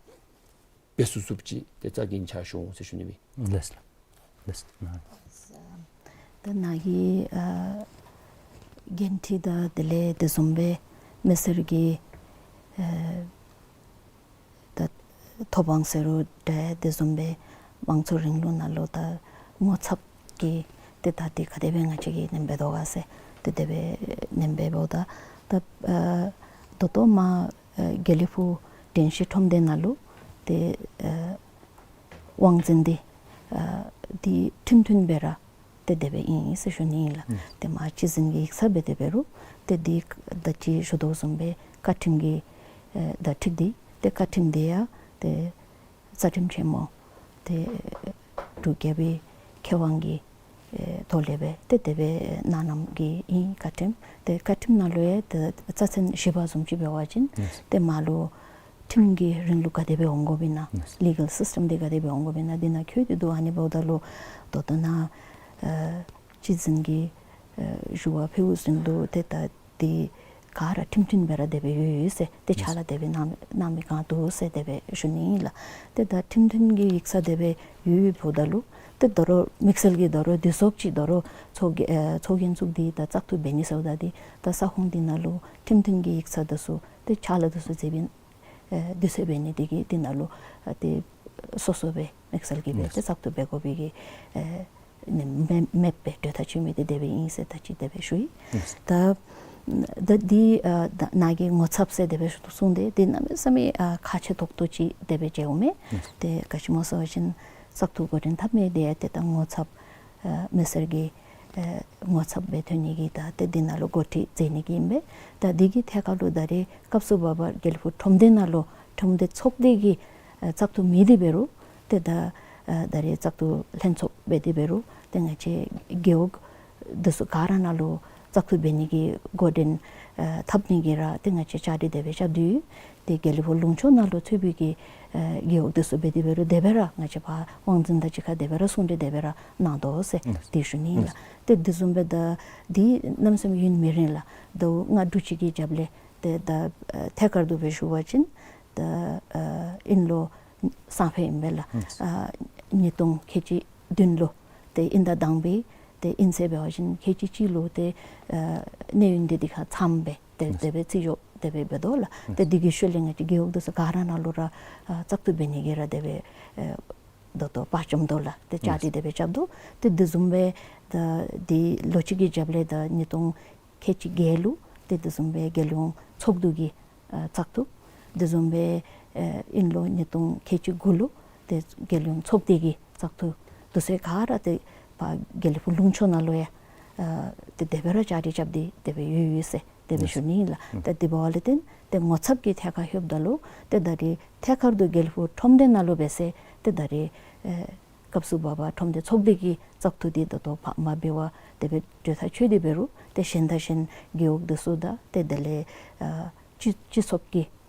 འབད་ཚུགས་ཚུགསཔ་ཅིག་ཏེ་རྩ་འགེངས་ཕྱག་ཞུ་འོང་ཟེར་ཞུ་ནི་སྦེ། ལགས་ལགས། ལགས་ལགས། ད་ནཱ་གི་ཨ་འགན་འཁྲི་དང་དེ་ལས་དེ་བཟུམ་སྦེ་མི་སེར་གྱི་ཨ་ད་ཐོབ་དབང་ཟེར་རུང་འདྲ་དེ་བཟུམ་སྦེ་དམངས་གཙོའི་རིང་ལུགས་ནང་ལུ་ད་ངོ་ཚབ་ཀྱི་ཏེ་ད་འདི་ག་དེ་སྦེ་ང་བཅས་ཀྱིས་ནེམ་འབད་དོ་ག་ཟེར་ཏེ་དེ་སྦེ་ནེམ་འབདཝ་ད་ད་ཨ་ད་ལྟོ་མར་ཨ་དགེ་ལེགས་ཕུག་དྲན་ཤེས་ཁྲོམ་སྡེ་ནང་ལུ་ཏེ་ཨ་ དབང་འཛིན་འདི་ཨ་འདི་ཁྲིམས་མཐུན་སྦེ་ར་ཏེ་དེ་སྦེ་ཨིན་ཟེར་ཞུ་ནི་ཨིན་ལགས། ཨུམ། ཏེ་མ་སྤྱི་འཛིན་གྱི་ཡིག་ཚང་འབད་དེ་འབད་རུང་ཏེ་འདི་ད་ཅི་ཞུ་དོ་བཟུམ་སྦེ་བཀའ་ཁྲིམས་ཀྱི་ཨེ་ད་ཁྲིམས་འདི་ཏེ་བཀའ་ཁྲིམས་འདི་ཡང་ཏེ་རྩ་ཁྲིམས་ཆེན་མོ་ཏེ་འབྲུག་རྒྱལ་པོའི་ཁེ་དབང་གི་ཨེ་ཐོག་ལས་སྦེ་ཏེ་དེ་སྦེ་གནང་གནངམ་གི་ཨིན། བཀའ་ཁྲིམས་ཏེ་བཀའ་ཁྲིམས་ནང་ལུ་ཡང་ཏེ་རྩ་ཚན་བཞི་པ་བཟུམ་ཅིག་འབད་བ་ཅིན་ཡེས། ཏེ་མར་ལུ་ཁྲིམས་ཀྱི་རིང་ལུགས་ག་དེ་སྦེ་འོང་དགོཔ་ཨིན་ན། ཡེས། ལི་གཱལ་སིསི་ཊམ་འདི་ག་དེ་སྦེ་འོང་དགོཔ་ཨིན་ན་འདི་ནང་འཁོད་དེ་འདུག། ཨ་ནི་འབདཝ་ད་ལུ་ད་ལྟོ་ནཱ་ཨེ་སྤྱི་འཛིན་གྱི་ཨེ་ཞུ་བ་ཕུལཝ་བཞིན་དུ་ཏེ་ད་འདི་ག་ར་ཁྲིམས་མཐུན་སྦེ་ར་དེ་སྦེ་ཡོད་ཡོད་ཟེར་ཏེ་ཕྱག་ལཱ་དེ་སྦེ་གནང་གནང་མི་ག་འདུག་ཟེར་དེ་སྦེ་ཞུ་ནི་ཨིན་ལགས། ཏེ་ད་ཁྲིམས་མཐུན་གྱི་ཡིག་ཚང་དེ་སྦེ་ཡོདཔ་ད་ལུ་ཏེ་ད་རུང་དམིགས་བསལ་གྱི་ད་རུང་འདི་ཚུ་ཅིག་ད་རུང་ཚོགས་རྒྱན་ཨེ་ཚོགས་རྒྱན་ཚུ་འདི་ད་བཙག་འཐུ་འབད་ནི་ཟེརཝ་ད་འདི་ད་ས་ཁོངས་འདི་ནང་ལུ་ཁྲིམས་མཐུན་གྱི་ཡིག་ཚང་འདི་ཚུ་ཏེ་ཕྱག་ལཱ་འདི་ཚུ་མཛད་པའི་ཨེ་དུས་ཚོད་འབད་ནི་དེ་གིས་འདི་ནང་ལུ་ཨ་ཏེ་སོ་སོ་སྦེ་དམིགས་བསལ་གྱིས་སྦེ་ཡེས། ཏེ་བཙག་འཐུ་འབད་དགོ་པའི་གི་ཨེ་ནི་མེད་མེདཔ་སྦེ་གྲོས་ཐག་བཅད་མི་འདི་དེ་སྦེ་ཨིན་ཟེར་ད་ཅི་དེ་སྦེ་ཞུ་ཡི། ཡེས། ད་ད་འདི་ཨ་ད་ནཱ་གི་ངོ་ཚབ་ཟེར་དེ་སྦེ་གསུངས་ཏེ་འདི་གནམ་མེད་ས་མེད་ཨ་ཁག་ཆེ་ཏོག་ཏོ་ཅིག་དེ་སྦེ་མཇལཝ་མས། ཡེས། ཏེ་ག་ཅི་སྨོ་ཟེར་བ་ཅིན་བཙག་འཐུ་འགོ་འདྲེན་འཐབ་མི་འདི་ཡང་ཏེ་ད་ངོ་ཚབ་ཨ་མི་སེར་གྱི་ཨེ་ངོ་ཚབ་སྦེ་ཐོན་ནི་གི་ད་ཏེ་འདི་ནང་ལུ་འགོ་ཁྲིད་མཛད་ནི་གི་ཨིན་པས། ད་འདི་གི་ཐད་ཁར་ལུ་ད་རེས་སྐབས་སུ་བབ་པ་དགེ་ལེགས་ཕུག་ཁྲོམ་སྡེ་ནང་ལུ་ཁྲོམ་སྡེ་ཚོགས་སྡེ་གི་ཨེ་བཙག་འཐུ་མེད་དེ་འབད་རུང་ཏེ་ད་ཨེ་ད་རེས་བཙག་འཐུ་ལྷན་ཚོགས་འབད་དེ་འབད་རུང་ཏེ་ང་བཅས་རྒེད་འོག་འདི་ཚུ་ག་ར་ནང་ལུ་བཙག་འཐུ་འབད་ནི་གི་འགོ་འདྲེན་ཨེ་འཐབ་ནི་གི་ར་ཏེ་ང་བཅས་བཅའ་སྒྲིག་དེ་སྦེ་རྐྱབ་སྟེ་ཡོད། ཏེ་དགེ་ལེགས་ཕུག་ལུང་ཕྱོགས་ནང་ལུ་ཚུད་པའི་གི་ཨེ་རྒེད་འོག་འདི་ཚུ་འབད་དེ་འབད་རུང་དེ་སྦེ་ར་ང་བཅས་ཕར་དབང་འཛིན་དང་གཅིག་ཁར་དེ་སྦེ་ར་ཟུང་འབྲེལ་དེ་སྦེ་ར་གནང་དོ་ཟེར་ཡེས། དེ་ཞུ་ནི་ཨིན་ལགས། ཡེས། ཏེ་དེ་བཟུམ་སྦེ་ད་འདི་གནམ་མེད་ས་མེད་ཡུན་མི་རིང་ལགས། ཟླཝ་ལྔ་དྲུག་ཅིག་གི་རྒྱབ་ལས་ཏེ་ད་ཨེ་ཐད་ཀར་དུ་སྦེ་ཞུ་བ་ཅིན་ད་ཨེ་དབྱིན་ལོ་སང་ཕོད་ཨིན་པས་ལགས། ཡེས། ཨ་ཉིས་སྟོང་ཁལ་གཅིག་བདུན་ལུ་ཏེ་དབྱིན་ཟླ་དང་པའི་ཏེ་དབྱིན་ཚེས་འབད་བ་ཅིན་ཁལ་གཅིག་གཅིག་ལུ་ཏེ་ཨེ་གནས་ཡུན་འདི་འདི་ཁར་མཚམས་སྦེ་ཏེ་ཡེས། དེ་སྦེ་རྩིས་འཇོག་དེ་སྦེ་འབད་དོ་ལགས། ཡེས། ཏེ་འདི་གི་ཤུལ་ལས་ང་བཅས་རྒེད་འོག་འདི་ཚུ་ག་ར་ནང་ལུ་ར་ཨ་བཙག་འཐུ་འབད་ནི་གི་ར་དེ་སྦེ་ཨེ་ད་ལྟོ་དཔའ་བཅམ་དོ་ལགས། ཏེ་བཅའ་སྒྲིག་དེ་སྦེ་རྐྱབ་དོ། ཏེ་དེ་བཟུམ་སྦེ་ད་འདི་ལོ་གཅིག་གི་རྒྱབ་ལས་ད་ཉིས་སྟོང་ཁལ་གཅིག་བརྒྱད་ལུ་ཏེ་དེ་བཟུམ་སྦེ་རྒྱལ་ཡོངས་ཚོགས་འདུ་གི་ཨ་བཙག་འཐུ། དེ་བཟུམ་སྦེ་ཨེ་དབྱིན་ལོ་ཉིས་སྟོང་ཁལ་གཅིག་དགུ་ལུ་ཏེ་རྒྱལ་ཡོངས་ཚོགས་སྡེ་གི་བཙག་འཐུ་འདི་ཚུ་ག་ར་ཏེ་ཕར་དགེ་ལེགས་ཕུག་ལུང་ཕྱོགས་ནང་ལུ་ཡང་ཨ་ཏེ་དེ་སྦེ་ར་བཅའ་སྒྲིག་རྐྱབ་སྟེ་དེ་སྦེ་ཡོད་ཡོད་ཟེར་དེ་སྦེ་ཞུ་ནི་ཨིན་ལགས། ཨུམ། ཏེ་དེ་འབདཝ་ལས་བརྟེན་ཏེ་ངོ་ཚབ་ཀྱི་ཐད་ཁར་ལྷོདཔ་ད་ལུ་ཏེ་ད་རེས་ཐད་ཀར་དུ་དགེ་ལེགས་ཕུག་ཁྲོམ་སྡེ་ནང་ལུ་འབད་ཟེར་ཏེ་ད་རེས་ཨེ་སྐབས་སུ་བབ་པ་ཁྲོམ་སྡེ་ཚོགས་སྡེ་གི་བཙག་འཐུ་འདི་ད་ལྟོ་ཕར་མ་འབད་བར་དེ་སྦེ་གྲོས་ཐག་ཆོད་དེ་འབད་རུང་ཏེ་གཞན་དང་གཞན་རྒེད་འོག་འདི་ཚུ་དང་ཏེ་དེ་ལས་ཨ་སྤྱི་སྤྱི་ཚོགས་ཀྱི་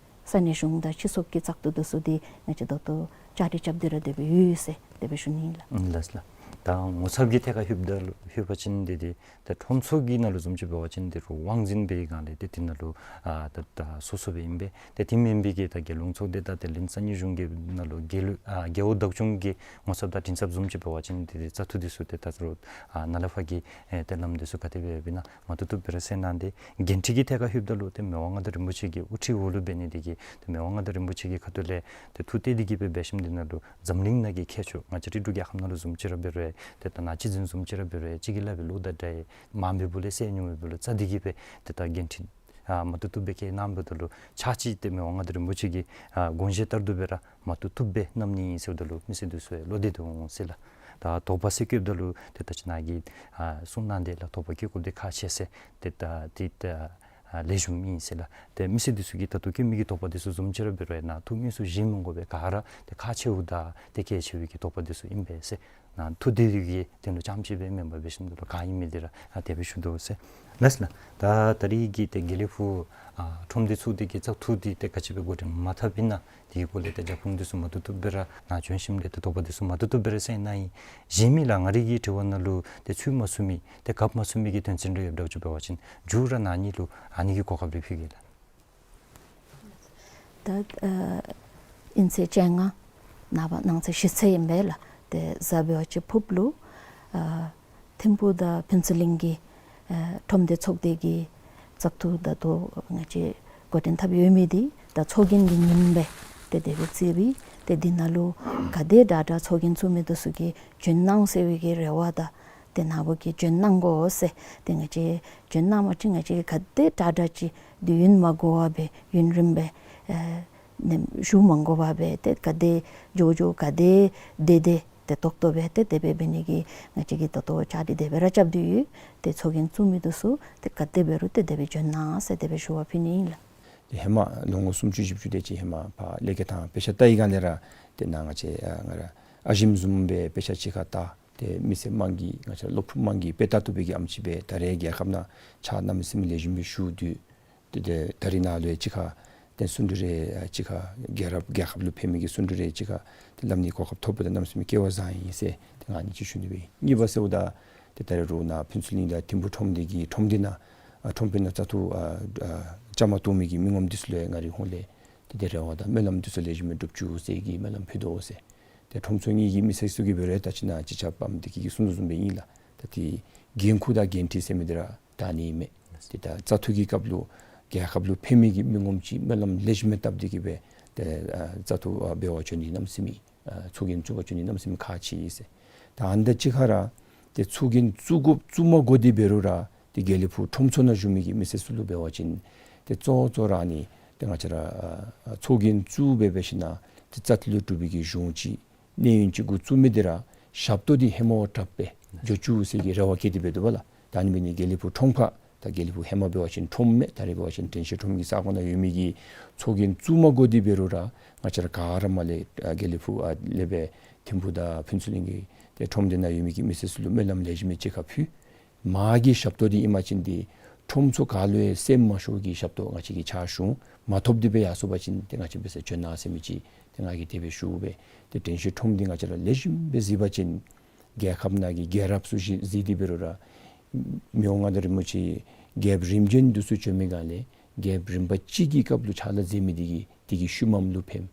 ས་གནས་གཞུང་དང་སྤྱི་ཚོགས་ཀྱི་བཙག་འཐུ་འདི་ཚུ་འདི་ང་བཅས་ད་ལྟོ་བཅའ་སྒྲིག་རྐྱབ་སྟེ་ར་དེ་སྦེ་ཡོད་ཡོད་ཟེར་དེ་སྦེ་ཞུ་ནི་ཨིན་ལགས། ཨུམ་ལགས་ལགས། ད་ངོ་ཚབ་ཀྱི་ཐད་ཁར་ལྷོདཔ་ད་ལུ་ལྷོད་པ་ཅིན་འདི་འདི་ད་ཁྲོམ་ཚོགས་ཀྱི་ནང་ལུ་བཟུམ་ཅིག་འབད་བ་ཅིན་འདི་རུང་དབང་འཛིན་འབད་བའི་སྒང་ལས་ཏེ་འདི་ནང་ལུ་ཨ་ད་ད་སོ་སོ་སྦེ་ཨིན་པས། ཏེ་དེ་མེན་པའི་གི་ད་རྒྱལ་ཡོངས་ཚོགས་སྡེ་དང་དེ་ལས་ས་གནས་གཞུང་གི་ནང་ལུ་རྒེད་ལུ་ཨ་རྒེད་འོག་བདག་སྐྱོང་གི་ངོ་ཚབ་དང་མགྲིན་ཚབ་བཟུམ་ཅིག་འབད་བ་ཅིན་འདི་འདི་བཙག་འཐུ་འདི་ཚུ་ཏེ་ད་རུང་ཨ་ནཱ་ལས་ཕར་གྱི་ཨེ་ཏེ་ལམ་འདི་ཚུ་ག་དེ་སྦེ་འབད་ན་མ་བཏུབ་བཏུབ་སྦེ་ར་སེལ་གནང་སྟེ་འགན་འཁྲི་གི་ཐད་ཁར་ལྷོདཔ་ད་ལུ་ཏེ་མི་དབང་མངའ་བདག་རིན་པོ་ཆེ་གི་དབུ་ཁྲིད་འོག་ལུ་འབད་ནི་འདི་གིས་ཏེ་མི་དབང་མངའ་བདག་རིན་པོ་ཆེ་གི་ཁ་ཐུག་ལས་ཏེ་ཐུགས་གཏད་དེ་གིས་སྦེ་འབད་ཞིནམ་འདི་ནང་ལུ་འཛམ་གླིང་ནང་གི་ཁྱད་ཆོས་ང་བཅས་རའི་འབྲུག་རྒྱལ་ཁབ་ནང་ལུ་བཟུམ་ཅིག་ར་འབད་རུང་ཏེ་ད་ནཱ་སྤྱི་འཛིན་བཟུམ་ཅིག་ར་འབད་རུང་གཅིག་གིས་སླབ་པའི་ལོ་དང་འདྲ་མ་འབད་བུ་ལས་སེལ་ནི་མེད་པའི་ལོ་ཙཱ་འདི་གིས་སྦེ་ཏེ་ད་འགན་འཁྲི་ཨ་མ་བཏུབ་བཏུབ་སྦེ་བཀལ་གནངམ་ད་ལུ་ཕྱག་ཕྱིད་ཏེ་མི་དབང་མངའ་བདག་རིན་པོ་ཆེ་གི་ཨ་དགོངས་བཞེད་ལྟར་དུ་སྦེ་ར་མ་བཏུབ་བཏུབ་སྦེ་གནང་ནི་ཨིན་ཟེརཝ་ད་ལུ་མི་སེར་འདི་ཚུ་ཡང་བློ་བདེ་དོ་འོང་ཟེར་ལགས། ད་དོགས་པ་ཟེར་བཀོདཔ་ད་ལུ་ཏེ་ད་ཅི་ནཱ་གིས་ཨ་གསུངས་གནང་དེ་ལགས། དོགས་པ་བཀོད་དགོཔ་འདི་ཁག་ཆེ་ཟེར་ཏེ་ད་ཏེ་ད་ཨ་ལེགས་ཤོམ་ཨིན་ཟེར་ལགས། ཏེ་མི་སེར་འདི་ཚུ་གིས་ད་ལྟོ་བཀོད་མི་གི་དོགས་པ་འདི་ཚུ་བཟུམ་ཅིག་ར་འབད་རུང་ཡང་ནཱ་ཐུགས་དམིགས་སུ་བཞེས་མི་དགོ་པས། ག་ར་ཏེ་ཁག་ཆེཝ་དང་ཏེ་གལ་ཆེ་བའི་གི་དོགས་པ་འདི་ཚུ་ཨིན་པས་ཟེར། ནཱ་ཐུགས་བདེ་བའི་གི་དོན་ལུ་རྐྱངམ་ཅིག་སྦེ་མེན་པར་འབད་ཞིནམ་ད་ལུ་ག་ཨིན་མི་འདི་ར་ཨ་དེ་སྦེ་ཞུ་དོ་ཟེར་ལགས་ལགས། ད་ད་རིས་ཀྱི་ཏེ་དགེ་ལེགས་ཕུག་ཨ་ཁྲོམ་སྡེ་ཚོགས་སྡེ་གི་བཙག་འཐུ་འདི་ཏེ་ག་ཅི་སྦེ་འགོ་འདྲེན་མ་འཐབ་ཨིན་ན་དེ་གི་སྐོར་ལས་ཏེ་རྒྱབ་ཁུངས་འདི་ཚུ་མ་བཏུབ་བཏུབ་སྦེ་ར་ནཱ་བྱོན་ཞིནམ་ལས་ཏེ་དོགས་པ་འདི་ཚུ་མ་བཏུབ་བཏུབ་སྦེ་ར་སེལ་གནང་ཡི། གཞན་མི་ལགས་ང་རའི་གི་དྲི་བ་ནང་ལུ་ཏེ་ཚུད་མ་ཚུད་མི་གི་ཏེ་གབ་མ་ཚུད་མི་གི་དོན་ཚན་རེ་ཡོདཔ་འདྲཝ་ཅིག་འབད་བ་ཅིན་མཇུག་ར་ནཱ་ནི་ལུ་ཨ་ནི་གི་གོ་སྐབས་རེ་ཕུལ་གེ་ལགས། ད་ཨ་དབྱིན་ཚེས་བཅོ་ལྔ་ནངས་པ་གནངས་ཚེ་གཞེས་ཚེས་ཨིན་པས་ལགས། ཏེ་གཟའ་འབད་བ་ཅིན་ཕུརཔ་ལུ་ཨ་ཐིམ་ཕུག་དང་ཕུན་ཚོགས་གླིང་གི་ཨ་ཁྲོམ་སྡེ་ཚོགས་སྡེ་གི་བཙག་འཐུ་ད་ལྟོ་ང་བཅས་འགོ་འདྲེན་འཐབ་ཡོད་མི་འདི་ད་ཚོགས་རྒྱན་གྱི་ཉིནམ་སྦེ་ཏེ་དེ་སྦེ་བརྩིས་པས། ཏེ་འདི་ནང་ལུ་ག་དེ་དྲག་དྲག་ཚོགས་རྒྱན་ཚུད་མི་འདི་ཚུ་གིས་བྱོན་གནང་ཟེར་བའི་གི་རེ་བ་དང་ཏེ་ནཱ་བུ་གིས་བྱོན་གནང་དགོ་ཟེར་ཏེ་ང་བཅས་བྱོན་གནང་བ་ཅིན་ང་བཅས་ག་དེ་དྲག་དྲག་ཅིག་དུས་ཡུན་མ་འགོར་བར་སྦེ་ཡུན་རིངམོ་སྦེ་ཨེ་ ནེམ་ཞུ་མ་དགོ་པར་སྦེ་ཏེ་ག་དེ་འགྱོ་འགྱོ་ག་དེ་སྡོད་སྡོད་ཏེ་ཏོག་ཏོ་སྦེ་ཏེ་དེ་སྦེ་འབད་ནི་གི་ང་བཅས་ཀྱིས་ད་ལྟོ་བཅའ་སྒྲིག་དེ་སྦེ་ར་རྐྱབ་སྟེ་ཡོད། ཏེ་ཚོགས་རྒྱན་བཙུགས་མི་འདི་ཚུ་ཏེ་ག་དེ་འབད་རུང་ཏེ་དེ་སྦེ་འབྱོན་གནང་ཟེར་དེ་སྦེ་ཞུ་བ་ཕུལ་ནི་ཨིན་ལགས། ཏེ་ཧེ་མ་ལོ་ངོ་སུམ་ཅུ་བཞི་བཅུ་དེ་ཅིག་ཧེ་མ་ཕར་ལས་ཀ་དང་དཔེ་ཆ་ལྟ་བའི་སྒང་ལས་ར་ཏེ་ནཱ་ང་བཅས་ཨ་ང་ར་ཨ་ཞིམ་བཟུམ་སྦེ་དཔེ་ཆ་ཅིག་ཁར་ལྟ། ཏེ་མི་སེར་དམངས་ཀྱིས་ང་བཅས་སློབ་ཕྲུག་དམངས་ཀྱིས་དཔེ་ལྟ་བཏུབ་པའི་གི་ཨམ་ཅིག་སྦེ་ད་རེས་རྒྱལ་ཁབ་ནང་ཕྱག་གནམ་མེད་ས་མེད་ལེགས་ཤོམ་སྦེ་ཞུ་དོ། ཏེ་ཏེ་ད་རེས་ནཱ་ལུ་ཡང་གཅིག་ཁར་ཏེ་སུ་འདྲ་རེ་ཨ་གཅིག་ཁར་རྒྱལ་རབས་རྒྱལ་ཁབ་ལུ་ཕན་མི་གི་སུ་འདྲ་རེ་གཅིག་ཁར་ཏེ་སླབ་ནི་གོ་སྐབས་ཐོབ་པ་ད་གནམ་མེད་ས་མེད་སྐལ་བ་བཟང་ཡི་ཟེར་ཏེ་ང་ཨ་ནི་ཅིག་ཞུ་ནི་སྦེ་ཨིན། གཉིས་པ་ཟེརཝ་ད་ཏེ་ད་རེས་རོགས་ནཱ་ཕུན་ཚོགས་གླིང་དང་ཐིམ་ཕུག་ཁྲོམ་སྡེ་གི་ཁྲོམ་སྡེ་ནང་ཨ་ཁྲོམ་དཔོན་ནང་བཙག་འཐུ་ཨ་ཨ་བཅའ་མར་གཏོགས་མི་གི་མི་ངོམ་འདི་ཚུ་ལུ་ཡང་ང་རའི་ཧོངས་ལས་ཏེ་ཏེ་རེ་བ་དང་སྨོན་ལམ་འདི་ཚུ་ལེགས་ཤོམ་སྦེ་འགྲུབ་བཅུག་ཟེར་གྱི་སྨོན་ལམ་ཕུལ་དོ་ཟེར། ཏེ་ཁྲོམ་ཚུ་གཉིས་ཀྱི་མི་སེར་ཚུ་གིས་འབད་རུང་ད་ཅི་ནཱ་སྤྱི་ཁྱབ་ཨམ་འདི་གིས་གསུང་དོ་བཟུམ་སྦེ་ཨིན་ལགས། ད་ཏེ་འགན་ཁུར་དང་འགན་འཁྲི་ཟེར་མི་འདི་ར་ད་ཨ་ནི་མས། ཏེ་ད་བཙག་འཐུ་གི་སྐབས་ལུ་རྒྱལ་ཁབ་ལུ་ཕན་མི་གི་མི་ངོམ་ཅིག་སྨོན་ལམ་ལེགས་ཤོམ་སྦེ་བཏབ་སྟེ་གིས་སྦེ་ཏེ་ཨ་བཙག་འཐུ་ཨ་འབད་བར་བྱོན་ནི་གནམ་མེད་ས་མེད་ཨ་ཚོགས་རྒྱན་བཙུགས་པར་བྱོན་ནི་གནམ་མེད་ས་མེད་ཁག་ཆེ་ཟེར། ད་ཨ་ནི་དང་གཅིག་ཁར་ར་ཏེ་ཚོགས་རྒྱན་བཙུགས་དགོཔ་བཙུགས་མ་དགོ་སྟེ་འབད་རུང་ར་ཏེ་དགེ་ལེགས་ཕུག་ཁྲོམ་ཚུ་ནང་བཞུགས་མི་གི་མི་སེར་ཚུ་ལུ་འབད་བ་ཅིན་ཏེ་གཙོ་བོ་གཙོ་བོ་ར་ཨ་ནི་ཏེ་ང་བཅས་ར་ཨ་ཚོགས་རྒྱན་བཙུགས་སྦེ་འབད་ཞིན་ན་ཏེ་བཙག་འཐུ་ལུ་གྲུབ་པའི་གི་གཞུང་ཅིག་གནས་ཡུན་ཅིག་འགོ་བཙུགས་མི་འདི་ར་ཞབས་ཏོག་འདི་ཧེ་མ་བ་དྲགཔ་སྦེ་འགྱོ་བཅུག་ཟེར་གྱི་རེ་བ་བསྐྱེད་དེ་འབད་དོ་བ་ལགས། ད་ཨ་ནི་འབད་ནི་དགེ་ལེགས་ཕུག་ཁྲོམ་ཁར་ད་དགེ་ལེགས་ཕུག་ཧེ་མ་འབད་བ་ཅིན་ཁྲོམ་མས། ད་རེས་འབད་བ་ཅིན་དྲན་ཤེས་ཁྲོམ་གྱི་ས་ཁོངས་ནང་ཡོད་མི་གི་ཚོགས་རྒྱན་བཙུགས་མ་དགོ་སྟེ་འབད་རུང་ར་ང་བཅས་ར་ག་ར་མར་ལས་ཨ་དགེ་ལེགས་ཕུག་ཨ་ལས་སྦེ་ཐིམ་ཕུག་དང་ཕུན་ཚོགས་གླིང་གི་ཏེ་ཁྲོམ་སྡེ་ནང་ཡོད་མི་གི་མི་སེར་ཚུ་ལུ་སྨོན་ལམ་ལེགས་ཤོམ་སྦེ་གཅིག་ཁར་ཕུལ། མར་གྱི་ཞབས་ཏོག་འདི་ཨིན་པ་ཅིན་ཏེ་ཁྲོམ་ཚུ་ག་ལུ་ཡང་སེམས་མ་ཤོར་གྱི་ཞབས་ཏོག་ང་བཅས་ཀྱིས་ཕྱག་ཞུ་མ་ཐོབ་སྟེ་སྦེ་ཡར་སོང་པ་ཅིན་ཏེ་ང་བཅས་འབད་སར་བྱོན་གནང་ཟེར་མི་ཅིག་ཏེ་ང་གིས་དེ་སྦེ་ཞུ་སྦེ་ཏེ་དྲན་ཤེས་ཁྲོམ་འདི་ང་བཅས་ར་ལེགས་ཤོམ་སྦེ་གཟིགས་པ་ཅིན་རྒྱལ་ཁབ་ནང་གི་རྒྱལ་རབས་ཚུ་གཟིགས་གཟིགས་ཏེ་འབད་རུང་ར་མི་དབང་མངའ་བདག་རིན་པོ་ཆེ་རྒྱལཔོ་རིམ་བྱོན་འདི་ཚུ་བྱོན་མི་སྒང་ལས་རྒྱལཔོ་རིམ་པ་གཅིག་གི་སྐབས་ལུ་ཕྱག་ལཱ་མཛད་མི་འདི་གིས་འདི་གིས་ཤུལ་མམ་ལུ་ཕནམ།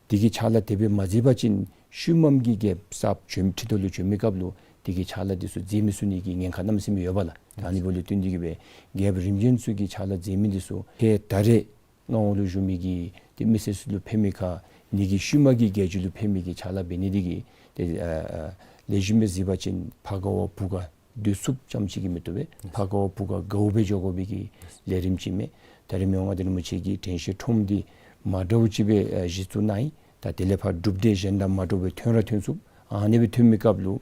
དེ་གི་ཕྱག་ལཱ་དེ་སྦེ་མ་མཛད་པ་ཅིན་ཤུལ་མམ་གྱི་རྒྱལཔོ་གསརཔ་བྱོན་ཁྲི་ཐོག་ལུ་བྱོན་མི་སྐབས་ལུ་དེ་གི་ཕྱག་ལཱ་འདི་ཚུ་མཛད་མི་ཚུགས་ནི་གི་ཉེན་ཁ་གནམ་མེད་ས་མེད་ཡོད་པ་ལགས། ད་ཨ་ནི་འབདཝ་ལས་བརྟེན་ཏེ་གིས་སྦེ་རྒྱལཔོ་རིམ་བྱོན་ཚུ་གི་ཕྱག་ལཱ་མཛད་མི་འདི་ཚུ་ཧེ་ད་རེས་མངའ་འོག་ལུ་བཞུགས་མི་གི་ཏེ་མི་སེར་ཚུ་ལུ་ཕན་མི་ཁར་ནི་གི་ཤུལ་མ་གི་རྒྱལ་བརྒྱུད་ལུ་ཕན་མི་གི་ཕྱག་ལཱ་འབད་ནི་འདི་གིས་ཏེ་ཨ་ཨ་ལེགས་ཤོམ་སྦེ་གཟིགས་པ་ཅིན་ཕ་ག་བ་བུ་ག་སྡོད་ཚུགསཔ་ཙམ་ཅིག་གིས་མི་བཏུབ་པས། ཕ་ག་བ་བུ་ག་དགའཝ་སྦེ་འགྱོ་དགོ་པའི་གི་ལས་རིམ་ཅིག་མས། ད་རེས་མི་དབང་མངའ་བདག་རིན་པོ་ཆེ་གིས་དྲན་ཤེས་ཁྲོམ་འདི་མ་འདྲཝ་ཅིག་སྦེ་ཨ་གཞི་བཙུགས་གནང་ཡི། ད་དེ་ལས་ཕར་གྲུབ་འབྲས་གཞན་དང་མ་འདྲཝ་སྦེ་ཐོན་ར་ཐོན་ཚུགས། ཨ་ནི་སྦེ་ཐོན་མི་སྐབས་ལུ་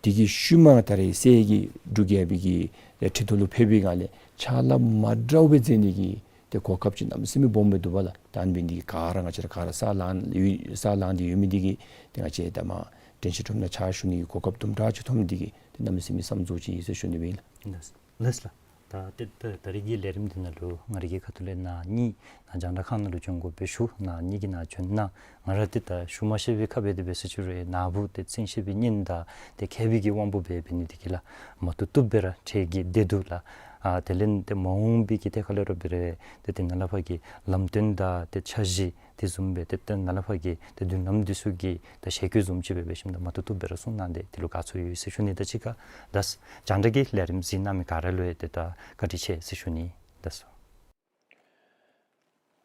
དེ་གི་ཤུལ་མ་ད་རེས་སྲས་ཀྱིས་འབྲུག་རྒྱལ་པོའི་གི་ཨ་ཁྲི་ཐོག་ལུ་ཕེབས་པའི་སྒང་ལས་ཕྱག་ལཱ་མ་འདྲཝ་སྦེ་མཛད་ནི་གི་ཏེ་གོ་སྐབས་ཅིག་གནམ་མེད་ས་མེད་སྦོམ་སྦེ་འདུག་པ་ལགས། ད་ཨ་ནི་འབད་ནི་འདི་གིས་ག་ར་ང་བཅས་ར་ག་ར་ས་ལངས་ཡོད་ས་ལངས་ཏེ་ཡོད་མི་འདི་གིས་ཏེ་ང་བཅས་ད་མར་དྲན་ཤེས་ཁྲོམ་ནང་ཕྱག་ཞུ་ནི་གི་གོ་སྐབས་དུམ་གྲ་ཅིག་ཐོབ་མི་འདི་གིས་ཏེ་གནམ་མེད་ས་མེད་བསམ་རྫོགས་ཅིག་ཨིན་ཟེར་ཞུ་ནི་སྦེ་ཨིན་ལགས། ལགས་ལགས་ལགས། ད་ཏེ་ད་ད་རེས་ཀྱི་ལས་རིམ་འདི་ནང་ལུ་ང་རའི་གི་ཁ་ཐུག་ལས་ནཱ་གཉིས་ནཱ་རྒྱང་བསྒྲགས་ཁང་ནང་ལུ་བྱོན་དགོཔ་སྦེ་ཞུ། ནཱ་གཉིས་ཀྱིས་ནཱ་བྱོན་གནང་། ང་ར་ཏེ་ད་ཞུ་མ་ཤེས་པའི་ཁར་འབད་དེ་འབད་ཟེར་ཞུ་རུང་ནཱ་བུ་ཏེ་མཚན་ཤས་པའི་གཉེན་དང་ཏེ་མཁས་པའི་གི་དབང་པོ་སྦེ་འབད་ནི་འདི་གིས་ལགས་མ་བཏུབ་བཏུབ་སྦེ་ར་ཁྲལ་གྱིས་བདེ་འདུག་ལགས། ཨ་དེ་ལས་ཏེ་མ་འོངས་པའི་གི་ཐད་ཁར་ལས་ར་འབད་རུང་ཏེ་ཏེ་ནཱ་ལས་ཕར་གྱི་ལམ་སྟོན་དང་ཏེ་འཆར་གཞི་དེ་བཟུམ་སྦེ་ཏེ་ཏེ་ནཱ་ལས་ཕར་གྱི་ཏེ་མདུན་ལམ་འདི་ཚུ་གི་ཏེ་ཞལ་བཀོད་བཟུམ་ཅིག་སྦེ་འབད་ཞིནམ་ད་མ་བཏུབ་བཏུབ་སྦེ་ར་གསུང་གནང་སྟེ་དེ་ལུ་དགའ་ཚོར་ཡོད་ཟེར་ཞུ་ནི་དང་གཅིག་ཁར་ད་རྒྱང་བསྒྲགས་ཀྱི་ལས་རིམ་གཟིགས་གནང་མི་ག་ར་ལུ་ཡང་ཏེ་ད་བཀའ་དྲིན་ཆེ་ཟེར་ཞུ་ནི། ད་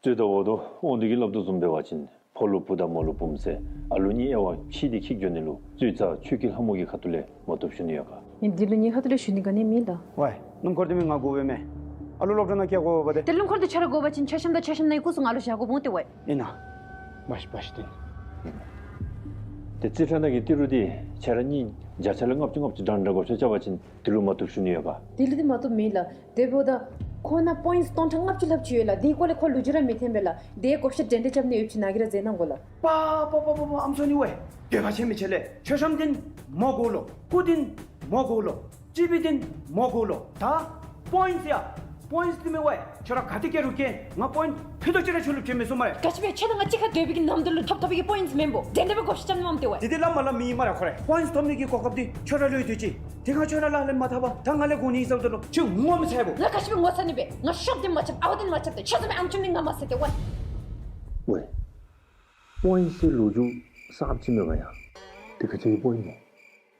གཙོ་བོ་དང་འོག་འདི་གིས་སླབ་དོ་བཟུམ་འབད་བ་ཅིན་ཕོ་ལུ་བུ་དང་མོ་ལུ་བུམོ་ཟེར་ཨ་ལུ་གཉིས་དབྱེ་བ་ཕྱེ་སྟེ་འཁྱིད་འགྱོ་ནི་ལུ་གཙོ་བོ་ཆོས་ཀྱི་ལྷ་མོ་གི་ཁ་ཐུག་ལས་མ་བཏུབ་ཞུ་ནི་ཡོད་ག། ཨིན་འདི་ལུ་ངེའི་ཁ་ཐུག་ལས་ཞུ་ནི་ག་ནི་མེད་ལགས། ཝའི་སྣུམ་འཁོར་འདི་མི་ང་དགོ་པས་མས། ཨ་ལུ་སློབ་གྲྭ་ནང་བསྐྱལ་དགོ་པས་ཏེ། ཏེ་སྣུམ་འཁོར་འདི་ཁྱོད་ར་དགོ་པ་ཅིན་ཆ་ཤམ་དང་ཆ་ཤམ་ནང་གི་སྐུ་གཟུགས་ང་ལུ་བཞག་དགོཔ་འོང་ཏེ་ཝའི། ཨིན་ན། བ་ཤི་བ་ཤི་ཏེ། ཏེ་རྩིས་ཁྲ་ནང་གི་ཏི་རུ་འདི་ཁྱོད་ར་གཉིས་བརྒྱ་ཆ་ལས་ལྔ་བཅུ་ལྔ་བཅུ་འདྲན་འདྲ་བགོ་བཤའ་རྐྱབ་པ་ཅིན་དེ་ལུ་མ་བཏུབ་ཞུ་ནི་ཡོད་ག། དེ་ལུ་འདི་མ་བཏུབ་མེད་ལགས། དེ་འབདཝ་ད་ཁོ་ནཱ་པོའིནཊསི་སྟོང་ཕྲག་ལྔ་བཅུ་ལྷགཔ་ཅིག་ཡོད་ལགས། དེ་སྐོར་ལས་ཁོ་ལོ་རྒྱུས་ར་མི་ཐོན་པས་ལགས། དེ་བགོ་བཤའ་འདྲན་འདྲ་རྐྱབ་ནི་ཡོདཔ་ཅིག་ནཱ་གིས་ར་མཛད་གནང་དགོ་ལགས། པ་པ་པ་པ་པ་ཨམ་སྲུ་ནི་ཝའི། འགྱོད་པ་ཆེ་མི་ཆེ་ལགས། མཆོད་བཤམ་འདི་མོ་དགོ་ལོ། སྐུ་འདི་མོ་དགོ་ལོ། ཊི་བི་འདི་མོ་དགོ་ལོ། ད་པོའིནཊསི་ཡ། པོའིནཊསི་འདི་མེད་ཝའི། ཁྱོད་ར་ག་ཏེ་བསྐྱལ་རུང་བསྐྱལ། ང་པོའིནཊསི་ཕུད་རྡོག་ཅིག་ར་ཁྱོད་ལུ་བྱིན་མི་ཚུགས་སྨ་རེ། ག་ཅི་སྦེ་ཁྱོད་དང་ང་གཅིག་ཁར་སྡོད་པའི་གི་ནམ་དུས་ལུ་ཐོབ་ཐོབ་པའི་གི་པོའིནཊསི་མེན་པོ། དེ་འདི་སླབ་མ་སླབ་མི་ཨིན་སྨ་རེ་ཁོ་ར། པོའིནཊསི་ཐོབ་ནི་གི་གོ་སྐབས་འདི་ཁྱོད་ར་ལུ་ཡོད་དེ་ཅིག། དེ་ཁར་ཁྱོད་ར་ལག་ལེན་མ་འཐབ་པར་ད་ང་ལས་དགོ་ནི་ཨིན་ཟེརཝ་ད་ལུ་ཁྱོད་ངོ་མི་ཚ་བས། ང་ག་ཅི་སྦེ་ངོ་ཚ་ནི་སྦེ། ང་ཤོབ་འདི་མ་རྐྱབ་ཨརཝ་འདི་མ་རྐྱབ་ཏེ་ཁྱོད་བཟུམ་མའི་ཨམ་ཆུང་འདི་ང་མ་བཟའ་སྟེ་ཝའི། ཝའི། པོའིནཊསི་ལོ་རྒྱུས་གསརཔ་ཅིག་མེད་པ་ཡ། དེ་ག་ཅི་གི་པོའིནཊསི་ཨིན་ན།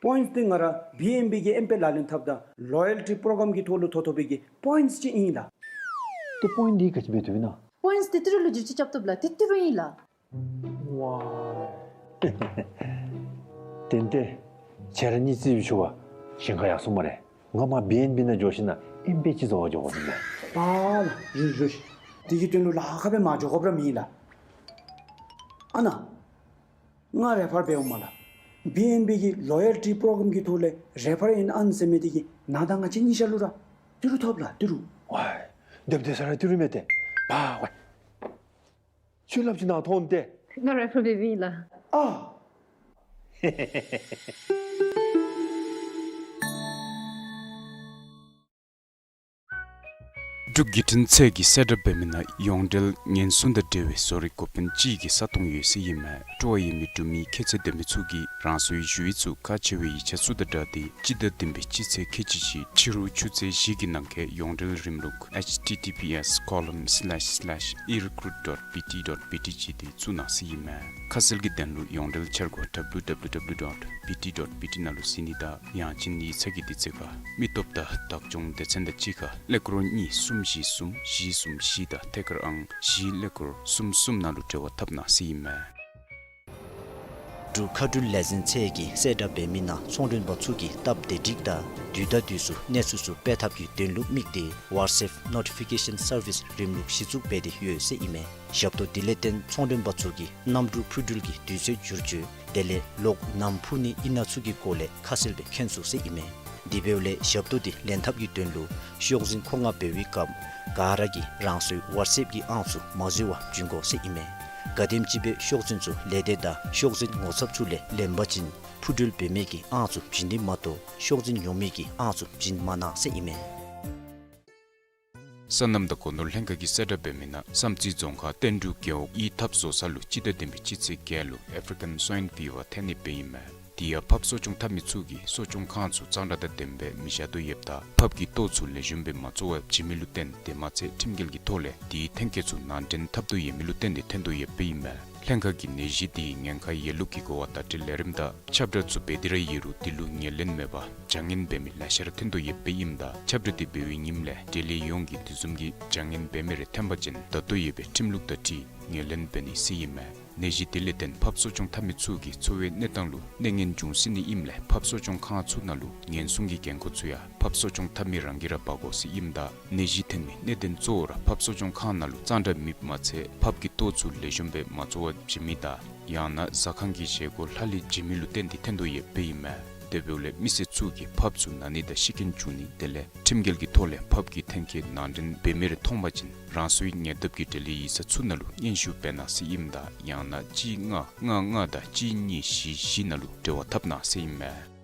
པོའིནཊསི་འདི་ང་ར་བི་ཨེན་བི་གི་ཨེམ་པེ་ལག་ལེན་འཐབ་ད་ལོ་ཡལ་ཊི་པྲོ་གྲམ་གི་ཐོག་ལུ་ཐོབ་ཐོབ་པའི་གི་པོའིནཊསི་ཅིག་ཨིན་ལགས། ཏེ་པོའིནཊསི་འདི་ག་ཅི་འབད་བཏུབ་ཨིན་ན། པོའིནཊསི་འདི་ཏི་རུ་ལུ་བསྒྱུར་བཅོས་རྐྱབ་བཏུབ་ལགས། འདི་ཏི་རུ་ཨིན་ལགས། ཝའི། ཏན་ཏན་ཁྱེད་ར་གཉིས་རྩིས་ཞུ་བར་ཞིང་ཁར་ཡར་སོང་སྨ་རེ། ང་མར་བི་ཨེན་བི་ནང་འགྱོ་ཞིན་ན་ཨེམ་པེ་ཅིག་བཟོ་བར་འགྱོ་དགོ་ཟེར་ནི། པཱ་ལགས་རུ་རུ། དེ་གི་དོན་ལུ་ལཱ་ཁག་སྦེ་མ་འགྱོ་དགོཔ་ར་མེད་ལགས། ཨ་ན། ང་རེ་ཕར་འབདཝ་མས་ལགས། བི་ཨེན་བི་གི་ལོ་ཡལ་ཊི་པྲོ་གརམ་གྱི་ཐོག་ལས་རེ་ཕར་ཨིན་ཨན་ཟེར་མི་འདི་གིས་ནཱ་དང་ང་བཅས་གཉིས་ཆ་ལུ་ར་ཏི་རུ་ཐོབ་ལགས་ཏི་རུ། ཝའི། དེ་འབདཝ་ད་ས་ར་ཏི་རུ་མས་ཏེ། པ་ཝའི། ཁྱོད་སླབ་ཅིག་ནཱ་ཐོན་ཏེ། ང་རེ་ཕར་འབད་བའི་ལགས། ཨ། འབྲུག་བརྒྱུད་འཕྲིན་ཚད་ཀྱིས་གསལ་བསྒྲགས་འབད་མི་ནང་ཡོངས་འབྲེལ་ཉེན་སྲུང་དང་འབྲེལ་བའི་བཟོ་རིག་འགོ་དཔོན་ཅིག་གི་ས་སྟོང་ཡོད་ཟེར་ཨིན་མས། སྤྲོ་བ་ཡོད་མི་འབྲུག་མི་ཁྱད་ཚད་ལྡན་མི་ཚུ་གིས་རང་སོའི་ཞུ་ཡིག་ཚུ་ཁག་ཆེ་བའི་ཡིག་ཆ་ཚུ་དང་སྦྲགས་ཏེ་སྤྱི་ཟླ་བདུན་པའི་སྤྱི་ཚེས་ཁལ་གཅིག་གཅིག་ཕྱི་རུ་ཆུ་ཚོད་བཞི་གི་ནང་འཁོད་ཡོངས་འབྲེལ་རིམ་ལུགས་ཨེཆ་ཊི་ཊི་པི་ཨེསི་ཀོ་ལོན་སི་ལེཤ་སི་ལེཤ་ཨི་རི་ཀུ་རུཊ་ཌོཊ་བི་ཊི་ཌོཊ་བི་ཊི་བྱས་ཏེ་བཙུགས་གནང་ཟེར་ཨིན་མས། ཁ་གསལ་གྱི་དོན་ལུ་ཡོངས་འབྲེལ་འཆར་སྒོ་ཌབ་ལུ་ཌབ་ལུ་ཌབ་ལུ་ཌོཊ་བི་ཊི་ཌོཊ་བི་ཊི་ནང་ལུ་གཟིགས་ནི་དང་ཡང་ཅིན་ཡིག་ཚང་གི་དུས་ཚོད་ཁར་མི་སྟོབས་དང་བདག་སྐྱོང་སྡེ་ཚན་དང་གཅིག་ཁར་ཀླད་ཀོར་གཉིས་གསུམ་བཞི་གསུམ་བཞི་གསུམ་བཞི་དང་ཐད་ཀར་ཨང་བཞི་ཀླད་ཀོར་གསུམ་གསུམ་ནང་ལུ་འབྲེལ་བ་འཐབ་གནང་ཟེར་ཨིན་མས། འབྲུག་མཁའ་འགྲུལ་ལས་འཛིན་ཚད་ཀྱིས་གསལ་བསྒྲགས་འབད་མི་ནང་ཚོང་མགྲོན་པ་ཚུ་གིས་སྟབས་བདེ་སྒྲིག་དང་དུས་དང་དུས་སུ་གནས་ཚུལ་ཚུ་སྤེལ་ཐབས་ཀྱི་དོན་ལུ་དམིགས་ཏེ་ཝཊས་ཨེཔ་ནོ་ཊི་ཕི་ཀེ་ཤཱན་སར་བིསི་རིམ་ལུགས་གཞི་བཙུགས་འབད་དེ་ཡོད་ཟེར་ཨིན་མས། ཞབས་ཏོག་འདི་ལས་བརྟེན་ཚོང་མགྲོན་པ་ཚུ་གིས་གནམ་གྲུ་འཕུར་འགྲུལ་གྱི་དུས་ཚོད་བསྒྱུར་བཅོས་དེ་ལས་གློག་ནམ་འཕུ་ནི་ཨིན་ན་ཚུ་གི་སྐོར་ལས་ཁ་གསལ་སྦེ་མཁྱེན་ཚུགས་ཟེར་ཨིན་མས། དེ་འབདཝ་ལས་ཞབས་ཏོག་འདི་ལེན་ཐབས་ཀྱི་དོན་ལུ་ཤོག་འཛིན་མཁོ་མངགས་འབད་བའི་སྐབས་ག་ར་གིས་རང་སོའི་ཝཊས་ཨེཔ་ཀྱི་ཨང་ཚུ་མ་འཛོལ་བར་བྱིན་དགོ་ཟེར་ཨིན་མས། ག་དེམ་ཅིག་སྦེ་ཤོག་འཛིན་ཚུ་ལས་སྡེ་དང་ཤོག་འཛིན་ངོ་ཚབ་ཚུ་ལས་ལེན་པ་ཅིན་འཕུར་འགྲུལ་འབད་མི་གི་ཨང་ཚུ་བྱིན་ནི་མ་གཏོགས་ཤོག་འཛིན་ཉོ་མི་གི་ཨང་ཚུ་བྱིན་མ་གནང་ཟེར་ཨིན་མས། སོ་ནམ་དང་སྒོ་ནོར་ལྷན་ཁག་གིས་གསལ་བསྒྲགས་འབད་མི་ནང་བསམ་རྩེ་རྫོང་ཁག་བསྟན་འབྲུག་རྒེད་འོག་གཡུས་འཐབ་བཟོ་ས་ལུ་སྤྱི་ཟླ་བདུན་པའི་སྤྱི་ཚེས་བརྒྱད་ལུ་ཨེཕ་རི་ཀན་སྭའིན་ཕི་བར་ཐོན་ནི་སྦེ་ཨིན་མས། དེ་ཡང་ཕགཔ་གསོ་སྐྱོང་འཐབ་མི་ཚུ་གིས་གསོ་སྐྱོང་ཁང་ཚུ་གཙང་སྦྲ་དང་ལྡནམ་སྦེ་མི་བཞག་དོ་ཡོདཔ་ད་ཕགཔ་གི་ལྟོ་ཚུ་ལེགས་ཤོམ་སྦེ་མ་བཙོ་བར་བྱིན་མི་ལུ་བརྟེན་དེ་མ་ཚད་ཁྲིམས་འགལ་གྱི་ཐོག་ལས་དེའི་ཐོན་སྐྱེད་ཚུ་ནང་འདྲེན་འཐབ་དོ་ཡོད་མི་ལུ་བརྟེན་ཏེ་ཐོན་དོ་ཡོདཔ་ཨིན་མས། ལྷན་ཁག་གིས་ནད་གཞི་དེའི་ཉེན་ཁ་ཡོད་ལུགས་ཀྱི་གོ་བ་བརྡ་སྤྲོད་ལས་རིམ་དང་ཁྱབ་བསྒྲགས་ཚུ་འབད་དེ་ར་ཡོད་རུང་དེ་ལུ་ངོས་ལེན་མེད་པར་བྱ་ངན་འབད་མི་ལེ་ཤ་ར་ཐོན་དོ་ཡོདཔ་ཨིནམ་ད་ཁྱབ་བསྒྲགས་དེ་འབད་བའི་ཉིནམ་ལས་འབྲེལ་ཡོད་ཡོངས་ཀྱིས་དེ་བཟུམ་གྱི་བྱ་ངན་འབད་མི་རེ་ཐོན་པ་ཅིན་ད་ལྟོ་ཡོད་པའི་ཁྲིམས་ལུགས་དང་འཁྲིལ་ངོས་ལེན་འབད་ནི་ཟེར་ཨིན་མས། ནད་གཞི་དེ་ལས་བརྟེན་ཕགཔ་གསོ་སྐྱོང་འཐབ་མི་ཚུ་གི་འཚོ་བའི་གནས་སྟངས་ལུ་གནོད་ངན་འབྱུང་སྲིད་ནི་ཨིནམ་ལས་ཕགཔ་གསོ་སྐྱོང་ཁང་ཚུ་ནང་ལུ་ཉེན་སྲུང་གི་འགན་ཁུར་ཚུ་ཡང་ཕགཔ་གསོ་སྐྱོང་འཐབ་མི་རང་གིས་ར་འབག་དགོ་ཟེར་ཨིནམ་ད་ནད་གཞི་ཐོན་མི་གནད་དོན་གཙོ་བོ་ར་ཕགཔ་གསོ་སྐྱོང་ཁང་ནང་ལུ་གཙང་སྦྲ་མེདཔ་མ་ཚད་ཕགཔ་གི་ལྟོ་ཚུ་ལེགས་ཤོམ་སྦེ་མ་བཙོ་བར་བྱིན་མི་དང་ཡང་ན་ཟ་ཁང་གི་བཞེས་སྒོ་ལྷག་ལུས་བྱིན་མི་ལུ་བརྟེན་ཏེ་ཐོན་དོ་ཡོདཔ་ཨིན་མས། དེ་འབདཝ་ལས་མི་སེར་ཚུ་གིས་ཕགཔ་ཚུ་ན་ནི་དང་ཤི་རྐྱེན་བྱུང་ནི་དེ་ལས་ཁྲིམས་འགལ་གྱི་ཐོག་ལས་ཕགཔ་གི་ཐོན་སྐྱེད་ནང་འདྲེན་འབད་མི་རེ་མཐོང་པ་ཅིན་རང་སོའི་ཉེ་འདབས་ཀྱི་འབྲེལ་ཡོད་ཡིག་ཚང་ཚུ་ནང་ལུ་སྙན་ཞུ་འབད་གནང་ཟེར་ཨིནམ་ད་ཡང་ན་གཅིག་ལྔ་ལྔ་ལྔ་དང་གཅིག་གཉིས་བཞི་བཞི་ནང་ལུ་འབྲེལ་བ་འཐབ་གནང་ཟེར་ཨིན་མས།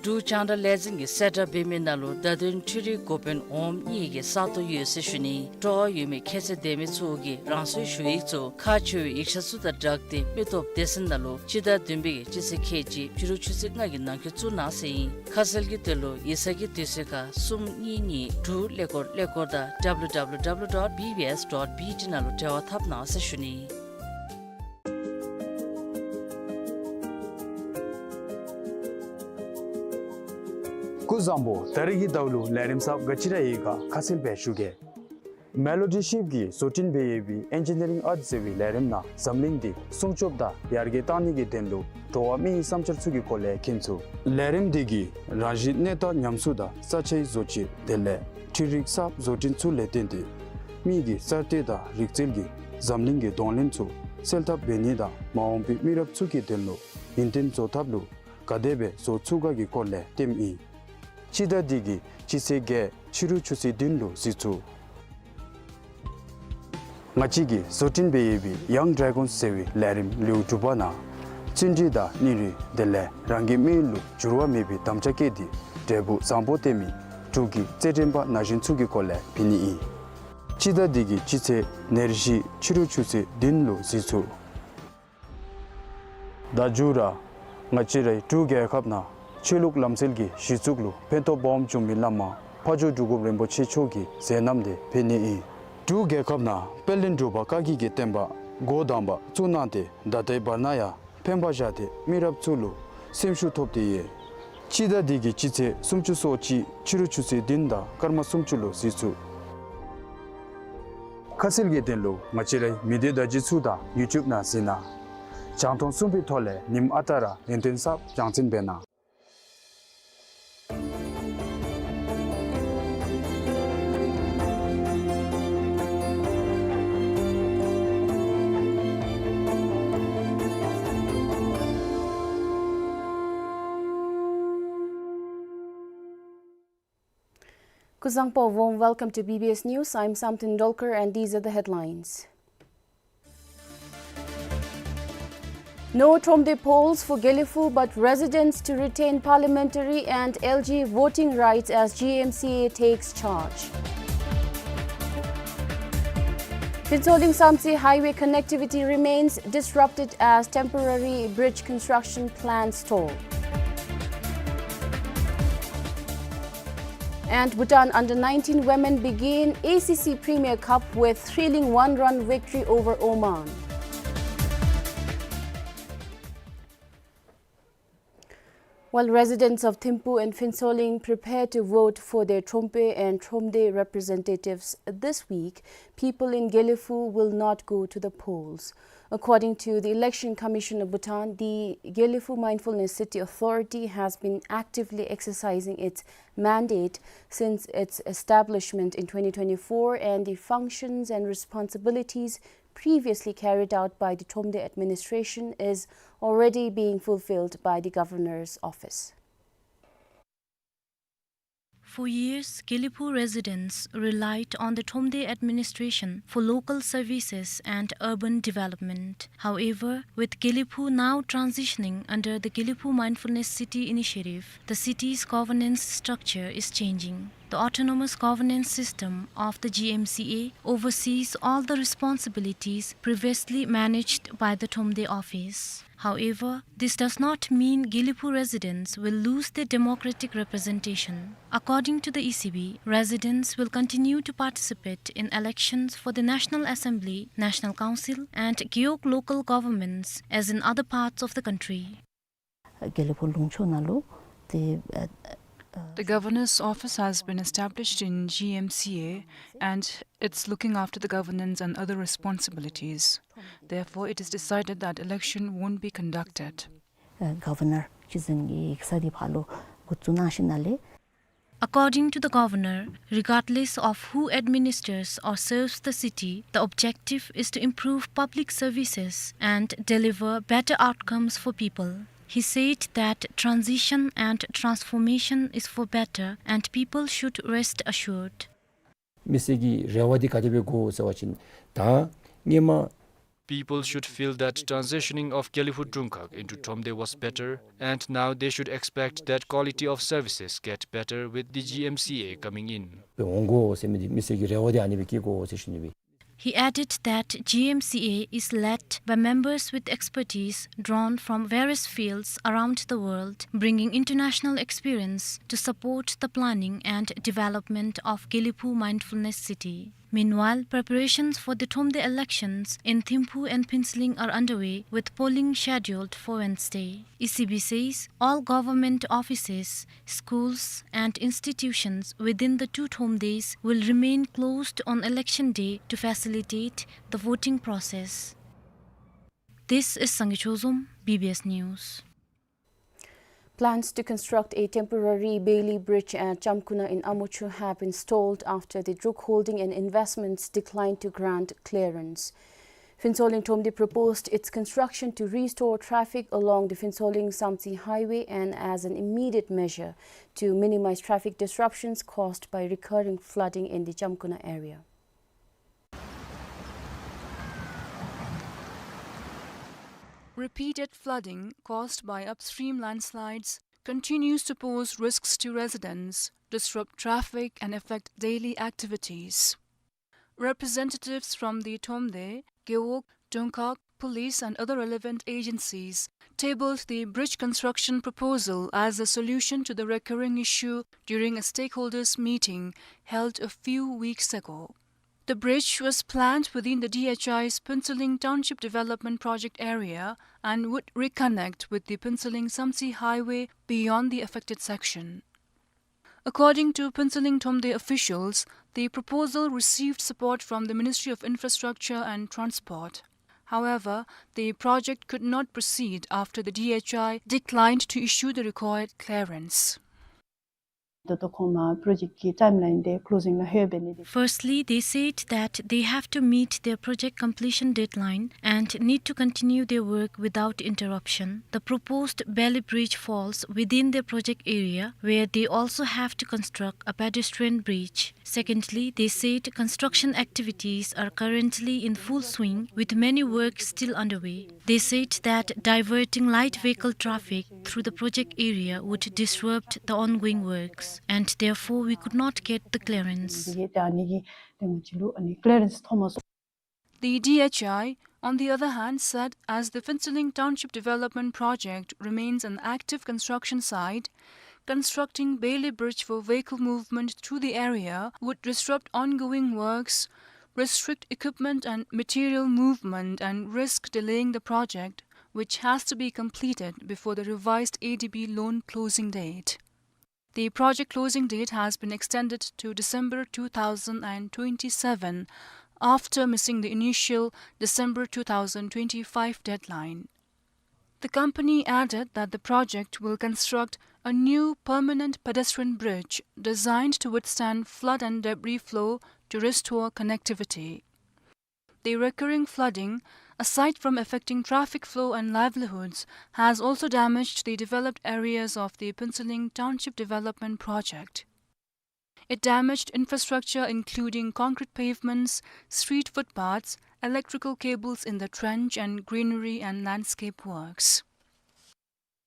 འབྲུག་རྒྱང་བསྒྲགས་ལས་འཛིན་གྱིས་གསལ་བསྒྲགས་འབད་མི་ནང་ལུ་བརྡ་དོན་འཕྲུལ་རིག་འགོ་དཔོན་འོགམ་གཉིས་ཀྱི་ས་སྟོང་ཡོད་ཟེར་ཞུ་ནི། སྤྲོ་བ་ཡོད་མི་ཁྱད་ཚད་ལྡན་མི་ཚུ་གིས་རང་སོའི་ཞུ་ཡིག་ཚུ་ཁག་ཆེ་བའི་ཡིག་ཆ་ཚུ་དང་སྦྲགས་ཏེ་མི་སྟོབས་སྡེ་ཚན་ནང་ལུ་སྤྱི་ཟླ་བདུན་པའི་སྤྱི་ཚེས་ཁལ་གཅིག་ཕྱི་རུ་ཆུ་ཚོད་ལྔ་གི་ནང་འཁོད་བཙུགས་གནང་ཟེར་ཨིན། ཁ་གསལ་གྱི་དོན་ལུ་ཡིག་ཚང་གི་དུས་ཚོད་ཁར་གསུམ་གཉིས་གཉིས་དྲུག་ཀླད་ཀོར་ཀླད་ཀོར་དང་ཌབ་ལུ་ཌབ་ལུ་ཌབ་ལུ་ཌོཊ་བི་བི་ཨེསི་ཌོཊ་བི་ཊི་ནང་ལུ་འབྲེལ་བ་འཐབ་གནང་ཟེར་ཞུ་ནི། སྐུ་གཟུགས་བཟང་པོ། ད་རིས་ཀྱི་ཟླཝ་ལུ་ལས་རིམ་གསརཔ་ག་ཅི་ར་ཡོད་ག་ཁ་གསལ་སྦེ་ཞུ་གེ། མེ་ལོ་ཌི་ཤིབ་ཀྱིས་བཟོ་སྐྲུན་འབད་ཡོད་པའི་ཨེན་ཇི་ནི་རིང་ཨརཊ་ཟེར་བའི་ལས་རིམ་ནང་འཛམ་གླིང་འདི་སྲུང་སྐྱོབ་དང་ཡར་རྒྱས་གཏང་ནི་གི་དོན་ལུ་འགྲོ་བ་མིའི་བསམ་འཆར་ཚུ་གི་སྐོར་ལས་མཁྱེན་ཚུགས། ལས་རིམ་འདི་གིས་རང་བཞིན་གནས་སྟངས་ཉམས་གསོ་དང་ས་ཆའི་བཟོ་བཅོས་དེ་ལས་འཕྲུལ་རིག་གསརཔ་བཟོ་སྐྲུན་ཚུ་ལས་བརྟེན་ཏེ་མི་གི་གསར་གཏོད་དང་རིག་རྩལ་གྱིས་འཛམ་གླིང་གི་གདོང་ལེན་ཚུ་སེལ་ཐབས་འབད་ནི་དང་མ་འོངས་པའི་མི་རབས་ཚུ་གི་དོན་ལུ་ཡུན་བརྟན་བཟོ་ཐབས་ལུ་ག་དེ་སྦེ་བཟོ་ཚུགས་ག་གི་སྐོར་ལས་སྟོནམ་ཨིན། སྤྱི་ཟླ་འདི་གི་སྤྱི་ཚེས་བརྒྱད་ཕྱི་རུ་ཆུ་ཚོད་བདུན་ལུ་གཟིགས་ཚུགས། ང་བཅས་ཀྱིས་བཟོ་སྐྲུན་འབད་ཡོད་པའི་ཡང་ཌེ་གོན་ཟེར་བའི་ལས་རིམ་ལེའུ་དྲུག་པ་ནང་བརྩོན་འགྲུས་དང་སྙིང་རུས་དེ་ལས་རང་གི་དམིགས་ཡུལ་ལུ་འགྱུར་བ་མེད་པའི་དམ་བཅའ་བསྐྱེད་དེ་འབྲས་བུ་བཟང་པོ་སྟོན་མི་འབྲུག་གི་རྩེད་འགྲན་པ་ན་གཞོན་ཚུ་གི་སྐོར་ལས་འབད་ནི་ཨིན། སྤྱི་ཟླ་འདི་གི་སྤྱི་ཚེས་ཉེར་བཞི་ཕྱི་རུ་ཆུ་ཚོད་བདུན་ལུ་གཟིགས་ཚུགས། ད་མཇུག་ར་ང་བཅས་རའི་འབྲུག་རྒྱལ་ཁབ་ནང་ཆོས་ལུགས་ལམ་སྲོལ་གྱི་གཞི་བཙུགས་ལུ་ཕན་ཐོགས་སྦོམ་བྱུང་མི་བླ་མ་ཕ་ཇོ་འབྲུག་སྒོམ་རིན་པོ་ཆེ་མཆོག་གི་མཛད་རྣམ་དེ་འབད་ནི་ཨིན། འབྲུག་རྒྱལ་ཁབ་ནང་དཔལ་ལྡན་འབྲུག་པ་བཀའ་བརྒྱུད་ཀྱི་བསྟན་པ་འགོ་དང་པ་བཙུགས་གནང་སྟེ་ད་ལྟའི་བར་ན་ཡང་ཕན་པ་བཞག་སྟེ་མི་རབས་ཚུ་ལུ་སེམས་ཤུགས་ཐོབ་སྟེ་ཡོད། སྤྱི་ཟླ་འདི་གི་སྤྱི་ཚེས་སུམ་ཅུ་སོ་གཅིག་ཕྱི་རུ་ཆུ་ཚོད་བདུན་དང་སྐར་མ་སུམ་ཅུ་ལུ་གཟིགས་ཚུགས། ཁ་གསལ་གྱི་དོན་ལུ་ང་བཅས་རའི་མི་སྡེ་བརྡ་བརྒྱུད་ཚུ་དང་ཡུ་ཊུབ་ནང་གཟིགས་གནང་། རྒྱང་མཐོང་གསུམ་པའི་ཐོག་ལས་ཉིནམ་ཨ་རྟག་ར་ཡུན་བརྟན་གསརཔ་རྒྱང་སྲིང་འབད་གནང་། Kuzuzangpo, warm welcome to B B S News. I'm Samten Dolkar and these are the headlines. No Thromde polls for Gelephu, but residents to retain parliamentary and L G voting rights as G M C A takes charge. Phuentsholing Samtse highway connectivity remains disrupted as temporary bridge construction plans stall. And Bhutan under nineteen women begin A C C Premier Cup with thrilling one-run victory over Oman. While residents of Thimphu and Phuentsholing prepare to vote for their Thromde and Thromde representatives this week, people in Gelephu will not go to the polls. According to the Election Commission of Bhutan, the Gelephu Mindfulness City Authority has been actively exercising its mandate since its establishment in twenty twenty-four, and the functions and responsibilities previously carried out by the Thromde administration is already being fulfilled by the governor's office. For years, Gelephu residents relied on the Thromde administration for local services and urban development. However, with Gelephu now transitioning under the Gelephu Mindfulness City Initiative, the city's governance structure is changing. The autonomous governance system of the G M C A oversees all the responsibilities previously managed by the Thromde office. However, this does not mean Gelephu residents will lose their democratic representation. According to the E C B, residents will continue to participate in elections for the National Assembly, National Council, and Gewog local governments as in other parts of the country. Gelephu ལུང་ཕྱོགས་ནང་ལུ་ཏེ་ཨ་ཨ་The governor's office has been established in G M C A and it's looking after the governance and other responsibilities. Therefore, it is decided that election won't be conducted. ཨ་གོ་ཝར་ནར་སྤྱི་འཛིན་གྱི་ཡིག་ཚང་འདི་ཕར་ལུ་འགོ་བཙུགས་གནང་ཞིནམ་ལས། According to the governor, regardless of who administers or serves the city, the objective is to improve public services and deliver better outcomes for people. He said that transition and transformation is for better and people should rest assured. མི་སེར་གྱི་རེ་བ་འདི་ག་དེ་སྦེ་དགོ་ཟེར་བ་ཅིན་ད་སྔོན་མ People should feel that transitioning of Gelephu Dungkhag into Thromde was better, and now they should expect that quality of services get better with the G M C A coming in. འོང་དགོ་ཟེར་མི་འདི་མི་སེར་གྱི་རེ་བ་འདི་ཨ་ནི་སྦེ་བསྐྱེད་དགོ་ཟེར་ཞུ་ནི་སྦེ། He added that G M C A is led by members with expertise drawn from various fields around the world, bringing international experience to support the planning and development of Gelephu Mindfulness City. Meanwhile, preparations for the Thromde elections in Thimphu and Phuentsholing are underway, with polling scheduled for Wednesday. E C B says all government offices, schools, and institutions within the two Thromdes will remain closed on election day to facilitate the voting process. This is Sangay Chozom, B B S News. Plans to construct a temporary Bailey Bridge at Chamkuna in Amuchu have been stalled after the Druk Holding and Investments declined to grant clearance. Phuentsholing Thromde proposed its construction to restore traffic along the Phuentsholing Samtse Highway and as an immediate measure to minimize traffic disruptions caused by recurring flooding in the Chamkuna area. Repeated flooding caused by upstream landslides continues to pose risks to residents, disrupt traffic, and affect daily activities. Representatives from the Thromde, Gewog, Dungkhag, police, and other relevant agencies tabled the bridge construction proposal as a solution to the recurring issue during a stakeholders' meeting held a few weeks ago. The bridge was planned within the D H I's Phuentsholing Township Development Project area and would reconnect with the Phuentsholing Samtse Highway beyond the affected section. According to Phuentsholing Thromde officials, the proposal received support from the Ministry of Infrastructure and Transport. However, the project could not proceed after the D H I declined to issue the required clearance. ད་ལྟོ་ཁོང་མ་པྲོ་ཇེཀཊ་ཀྱི་ཊའིམ་ལའིན་འདི་ཀློ་ཟིང་ནང་ལྷོད་འབད་ནི་འདི། Firstly, they said that they have to meet their project completion deadline and need to continue their work without interruption. The proposed Bailey Bridge falls within their project area, where they also have to construct a pedestrian bridge. Secondly, they said construction activities are currently in full swing, with many works still underway. They said that diverting light vehicle traffic through the project area would disrupt the ongoing works, and therefore we could not get the clearance. འདི་གི་ད་ནི་གི་དེ་ང་བཅས་ལུ་ཨ་ནི་ཀི་ལི་ཡ་རེནསི་ཐོབ་མ་སོང་། The D H I, on the other hand, said as the Phuentsholing Township Development Project remains an active construction site, constructing Bailey Bridge for vehicle movement through the area would disrupt ongoing works, restrict equipment and material movement, and risk delaying the project, which has to be completed before the revised A D B loan closing date. The project closing date has been extended to December two thousand and twenty-seven, after missing the initial December two thousand twenty-five deadline. The company added that the project will construct a new permanent pedestrian bridge designed to withstand flood and debris flow to restore connectivity. The recurring flooding, aside from affecting traffic flow and livelihoods, has also damaged the developed areas of the Phuentsholing Township Development Project. It damaged infrastructure including concrete pavements, street footpaths, electrical cables in the trench, and greenery and landscape works.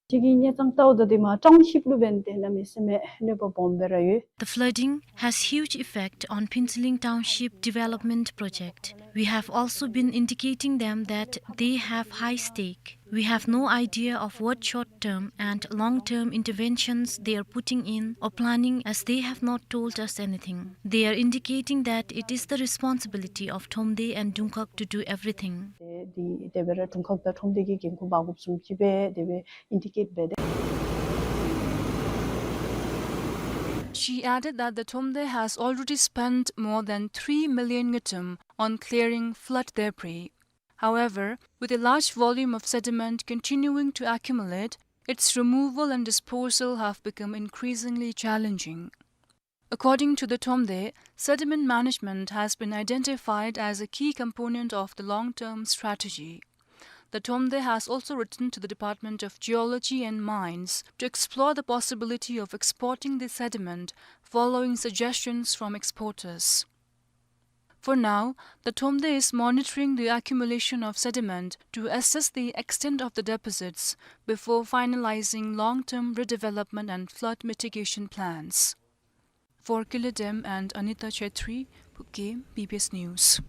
གཅིག་གི་གནས་སྟངས་ལྟཝ་ད་འདི་མ་ཊའུན་ཤིཔ་ལུ་འབདན་ཏེ་གནམ་མེད་ས་མེད་གནོད་པ་སྦོམ་སྦེ་ར་ཡོད། The flooding has huge effect on Phuentsholing Township Development Project. We have also been indicating them that they have high stake. We have no idea of what short-term and long-term interventions they are putting in or planning, as they have not told us anything. They are indicating that it is the responsibility of Thromde and Dungkhag to do everything. འདི་དེ་སྦེ་ར་དྲུང་ཁག་དང་ཁྲོམ་སྡེ་གི་འགན་ཁུར་འབག་དགོཔ་བཟུམ་ཅིག་སྦེ་དེ་སྦེ་ཨིན་ཌི་ཀེཊ་འབད་དེ། She added that the Thromde has already spent more than three million ngultrum on clearing flood debris. However, with a large volume of sediment continuing to accumulate, its removal and disposal have become increasingly challenging. According to the Thromde, sediment management has been identified as a key component of the long-term strategy. The Thromde has also written to the Department of Geology and Mines to explore the possibility of exporting the sediment following suggestions from exporters. For now, the Thromde is monitoring the accumulation of sediment to assess the extent of the deposits before finalizing long-term redevelopment and flood mitigation plans. For Kile Dem and Anita Chetri, Phokeng, B B S News.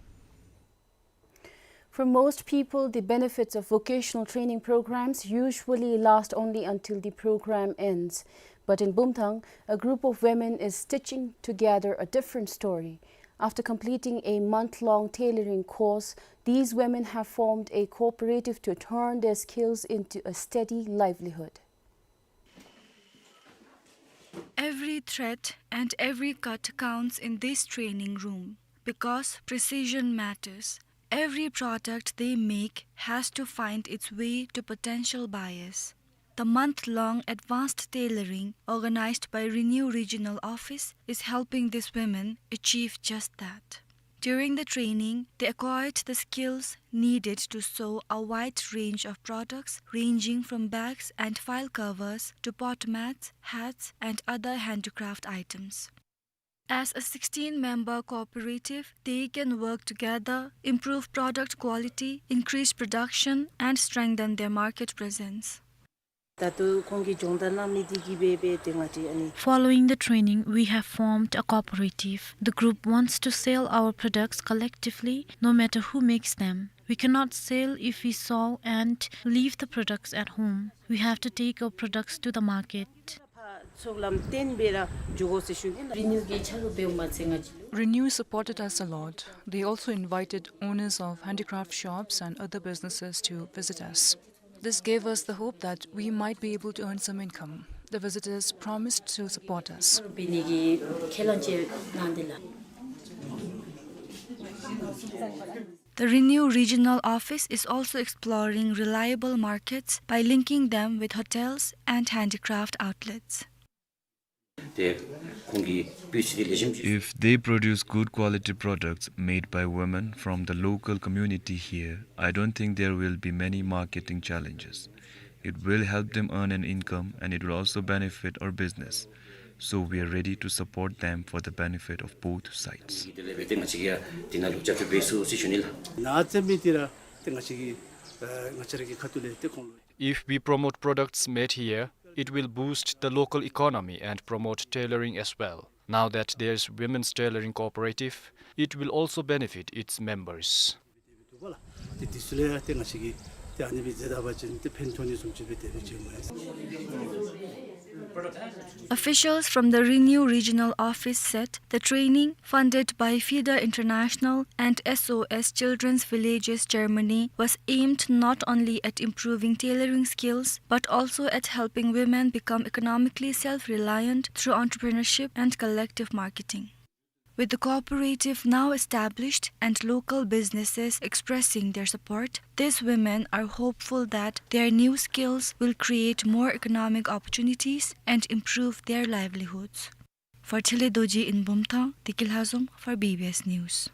For most people, the benefits of vocational training programs usually last only until the program ends. But in Bumthang, a group of women is stitching together a different story. After completing a month-long tailoring course, these women have formed a cooperative to turn their skills into a steady livelihood. Every thread and every cut counts in this training room because precision matters. Every product they make has to find its way to potential buyers. The month-long advanced tailoring organized by Renew Regional Office is helping these women achieve just that. During the training, they acquired the skills needed to sew a wide range of products, ranging from bags and file covers to pot mats, hats, and other handicraft items. As a sixteen-member cooperative, they can work together, improve product quality, increase production, and strengthen their market presence. ད་ལྟོ་ཁོང་གིས་སྦྱོང་བརྡར་གནང་མི་འདི་གིས་སྦེ་སྦེ་ཏེ་ང་བཅས་ཨ་ནི། Following the training, we have formed a cooperative. The group wants to sell our products collectively, no matter who makes them. We cannot sell if we sew and leave the products at home. We have to take our products to the market. ཕར་ཚོགས་ལམ་བརྟན་སྦེ་ར་འགྱོ་དགོ་ཟེར་ཞུ་ནི་ལགས། རི་ནིའུ་གིས་ཕྱག་རོགས་འབདཝ་མ་ཚད་ང་བཅས་ལུ། Renew supported us a lot. They also invited owners of handicraft shops and other businesses to visit us. This gave us the hope that we might be able to earn some income. The visitors promised to support us. འབད་ནི་གི་ཁས་བླངས་ཅིག་གནང་དེས་ལགས། The Renew Regional Office is also exploring reliable markets by linking them with hotels and handicraft outlets. ཏེ་ཁོང་གིས་པུས་ཚོད་འདི་ལེགས་ཤོམ་ཅིག If they produce good quality products made by women from the local community here, I don't think there will be many marketing challenges. It will help them earn an income and it will also benefit our business. So we are ready to support them for the benefit of both sides. དེ་ལས་འབད་དེ་ང་བཅས་ཀྱིས་ཡང་དེ་ནང་ལུ་རྒྱབ་སྐྱོར་འབད་ཚུགས་ཟེར་ཞུ་ནི་ལགས། ནཱ་བཙེམ་མི་འདི་ར་ཏེ་ང་བཅས་ཀྱི་ཨ་ང་བཅས་ར་གི་ཁ་ཐུག་ལས་ཏེ་ཁོང་ལུ། If we promote products made here, it will boost the local economy and promote tailoring as well. Now that there's women's tailoring cooperative, it will also benefit its members. འདུག་པ་ལགས། ཏེ་དེ་ཚུ་ལས་ཏེ་ང་བཅས་ཀྱིས་ཏེ་ཨ་ནི་སྦེ་མཛད་ད་པ་ཅིན་ཏེ་ཕན་ཐོགས་ནི་བཟུམ་ཅིག་སྦེ་དེ་སྦེ་བྱུང་མས། Officials from the Renew Regional Office said the training, funded by FIDA International and S O S Children's Villages Germany, was aimed not only at improving tailoring skills, but also at helping women become economically self-reliant through entrepreneurship and collective marketing. With the cooperative now established and local businesses expressing their support, these women are hopeful that their new skills will create more economic opportunities and improve their livelihoods. For Thili Dorji in Bumthang, Tiki Lhazom for B B S News.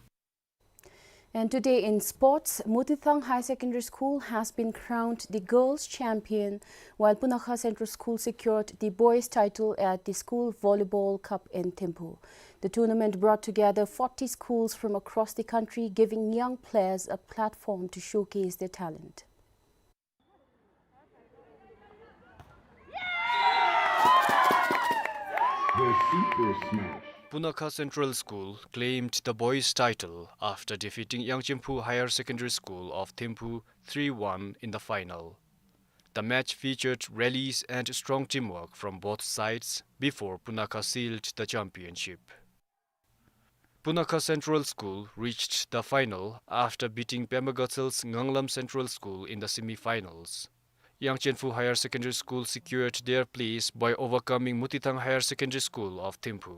And today in sports, Mutithang Higher Secondary School has been crowned the girls' champion, while Punakha Central School secured the boys' title at the School Volleyball Cup in Thimphu. The tournament brought together forty schools from across the country, giving young players a platform to showcase their talent. The Super Smash. Punakha Central School claimed the boys' title after defeating Yangchenphu Higher Secondary School of Thimphu three one in the final. The match featured rallies and strong teamwork from both sides before Punakha sealed the championship. Punakha Central School reached the final after beating Pema Gatsel's Nganglam Central School in the semi-finals. Yangchenphu Higher Secondary School secured their place by overcoming Mutithang Higher Secondary School of Thimphu.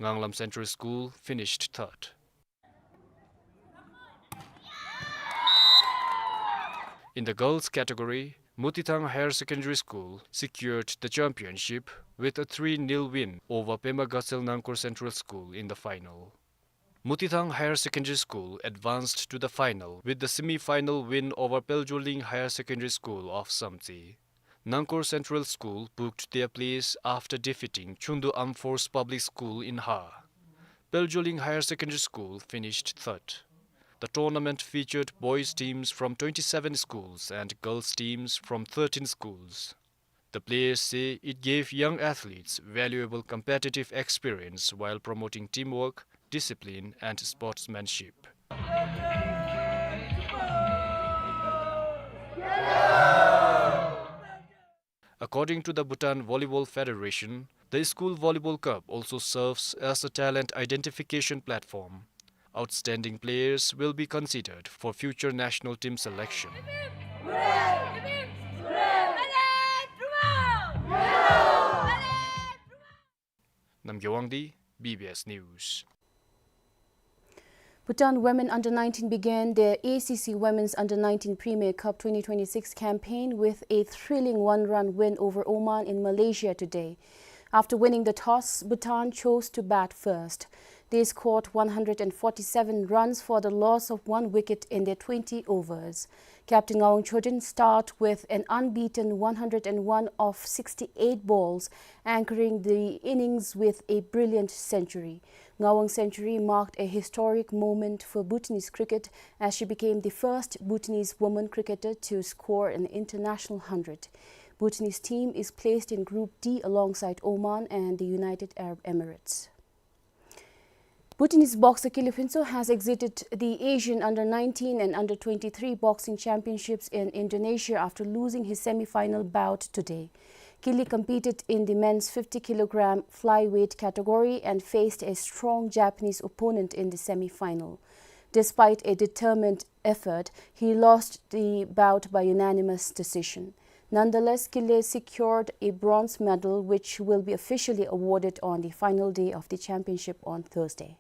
Nganglam Central School finished third. In the girls category, Mutithang Higher Secondary School secured the championship with a three nil win over Pema Gatsel Nangkor Central School in the final. Mutithang Higher Secondary School advanced to the final with the semi-final win over Peljoling Higher Secondary School of Samtse. Nangkor Central School booked their place after defeating Chundu Armed Force Public School in Har. Peljoling Higher Secondary School finished third. The tournament featured boys teams from twenty-seven schools and girls teams from thirteen schools. The players say it gave young athletes valuable competitive experience while promoting teamwork, discipline, and sportsmanship. According to the Bhutan Volleyball Federation, the School Volleyball Cup also serves as a talent identification platform. Outstanding players will be considered for future national team selection. Namgay Wangdi, B B S News. Bhutan women under nineteen began their A C C Women's Under nineteen Premier Cup twenty twenty-six campaign with a thrilling one-run win over Oman in Malaysia today. After winning the toss, Bhutan chose to bat first. They scored one hundred and forty-seven runs for the loss of one wicket in their twenty overs. Captain Ngawang Chodin starred with an unbeaten one hundred and one off sixty-eight balls, anchoring the innings with a brilliant century. Ngawang's century marked a historic moment for Bhutanese cricket, as she became the first Bhutanese woman cricketer to score an international hundred. Bhutanese team is placed in Group D alongside Oman and the United Arab Emirates. Bhutanese boxer Kili Phuntsho has exited the Asian Under nineteen and Under twenty-three Boxing Championships in Indonesia after losing his semi-final bout today. Kili competed in the men's fifty kilogram flyweight category and faced a strong Japanese opponent in the semi-final. Despite a determined effort, he lost the bout by unanimous decision. Nonetheless, Kili secured a bronze medal, which will be officially awarded on the final day of the championship on Thursday.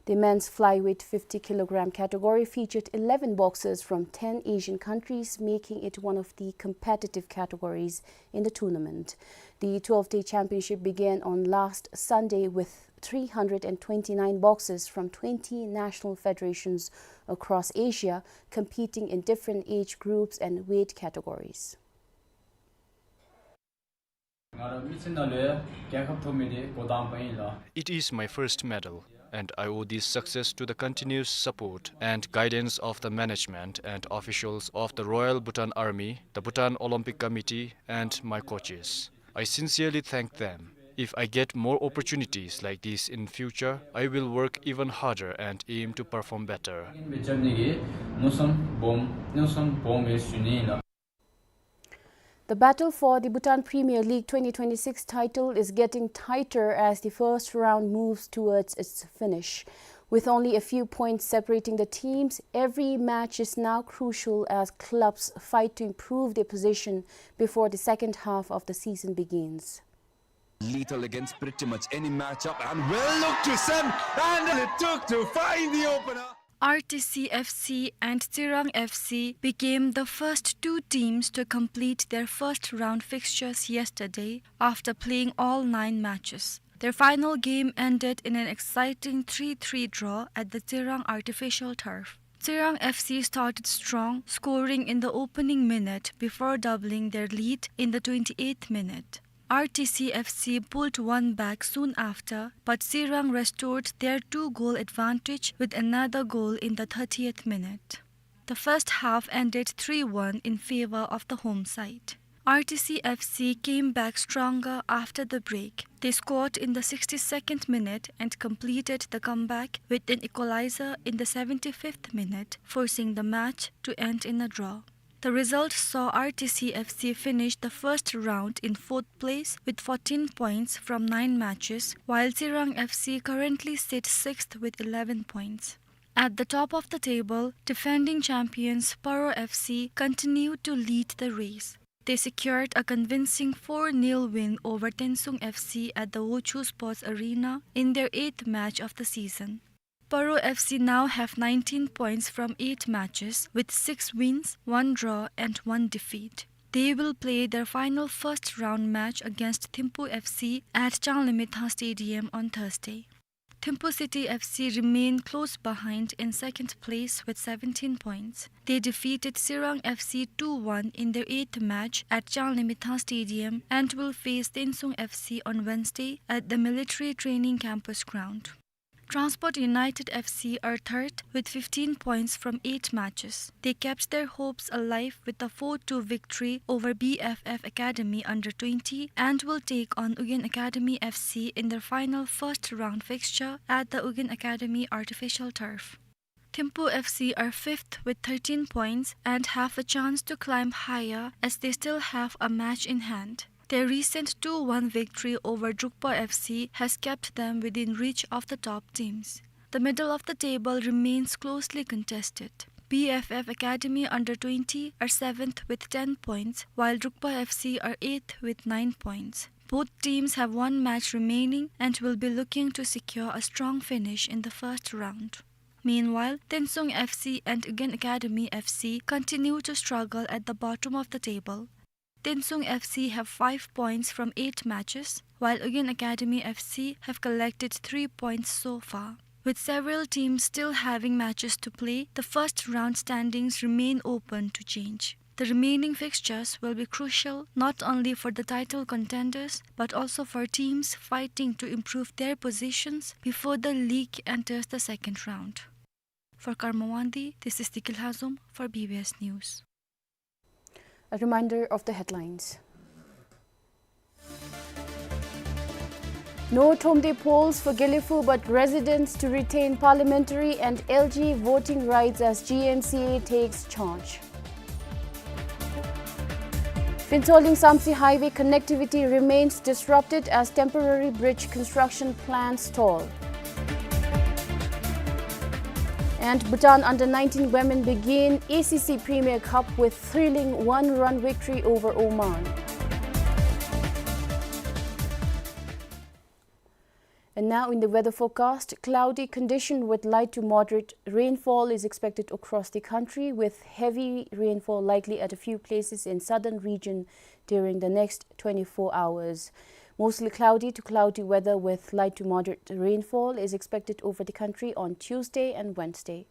The men's flyweight fifty kilogram category featured eleven boxers from ten Asian countries, making it one of the competitive categories in the tournament. The twelve-day championship began on last Sunday with three hundred and twenty-nine boxers from twenty national federations across Asia competing in different age groups and weight categories. ང་ར་མི་ཚེ་ནང་ལུ་རྒྱལ་ཁ་ཐོབ་མི་འདི་འགོ་དང་པ་ཨིན་ལགས། It is my first medal, and I owe this success to the continuous support and guidance of the management and officials of the Royal Bhutan Army, the Bhutan Olympic Committee, and my coaches. I sincerely thank them. If I get more opportunities like this in future, I will work even harder and aim to perform better. The battle for the Bhutan Premier League twenty twenty-six title is getting tighter as the first round moves towards its finish. With only a few points separating the teams, every match is now crucial as clubs fight to improve their position before the second half of the season begins. Lethal against pretty much any matchup and well looked to Sen, and it took to find the opener. R T C F C and Tsirang F C became the first two teams to complete their first round fixtures yesterday after playing all nine matches. Their final game ended in an exciting three three draw at the Tsirang artificial turf. Tsirang F C started strong, scoring in the opening minute before doubling their lead in the twenty-eighth minute. R T C F C pulled one back soon after, but Tsirang restored their two-goal advantage with another goal in the thirtieth minute. The first half ended three one in favor of the home side. R T C F C came back stronger after the break. They scored in the sixty-second minute and completed the comeback with an equalizer in the seventy-fifth minute, forcing the match to end in a draw. The result saw R T C F C finish the first round in fourth place with fourteen points from nine matches, while Tsirang F C currently sits sixth with eleven points. At the top of the table, defending champions Paro F C continued to lead the race. They secured a convincing four nil win over Tensung F C at the Wochoo Sports Arena in their eighth match of the season. Paro F C now have nineteen points from eight matches, with six wins, one draw and one defeat. They will play their final first round match against Thimphu F C at Changlimithang Stadium on Thursday. Thimphu City F C remain close behind in second place with seventeen points. They defeated Tsirang F C two one in their eighth match at Changlimithang Stadium and will face Tensung F C on Wednesday at the Military Training Campus ground. Transport United F C are third with fifteen points from eight matches. They kept their hopes alive with a four two victory over B F F Academy under twenty and will take on Ugyen Academy F C in their final first round fixture at the Ugyen Academy artificial turf. Thimphu F C are fifth with thirteen points and have a chance to climb higher as they still have a match in hand. Their recent two one victory over Drukpa F C has kept them within reach of the top teams. The middle of the table remains closely contested. B F F Academy under twenty are seventh with ten points, while Drukpa F C are eighth with nine points. Both teams have one match remaining and will be looking to secure a strong finish in the first round. Meanwhile, Tensung F C and Ugyen Academy F C continue to struggle at the bottom of the table. Tensung F C have five points from eight matches, while Ugyen Academy F C have collected three points so far. With several teams still having matches to play, the first round standings remain open to change. The remaining fixtures will be crucial not only for the title contenders, but also for teams fighting to improve their positions before the league enters the second round. For Karma Wangdi, this is Dikil Hazum for B B S News. A reminder of the headlines. No Thromde polls for Gelephu, but residents to retain parliamentary and L G voting rights as G N C A takes charge. Phuentsholing Samtse highway connectivity remains disrupted as temporary bridge construction plans stall. And Bhutan under nineteen women begin A C C Premier Cup with thrilling one-run victory over Oman. And now in the weather forecast, cloudy condition with light to moderate rainfall is expected across the country, with heavy rainfall likely at a few places in southern region during the next twenty-four hours. Mostly cloudy to cloudy weather with light to moderate rainfall is expected over the country on Tuesday and Wednesday.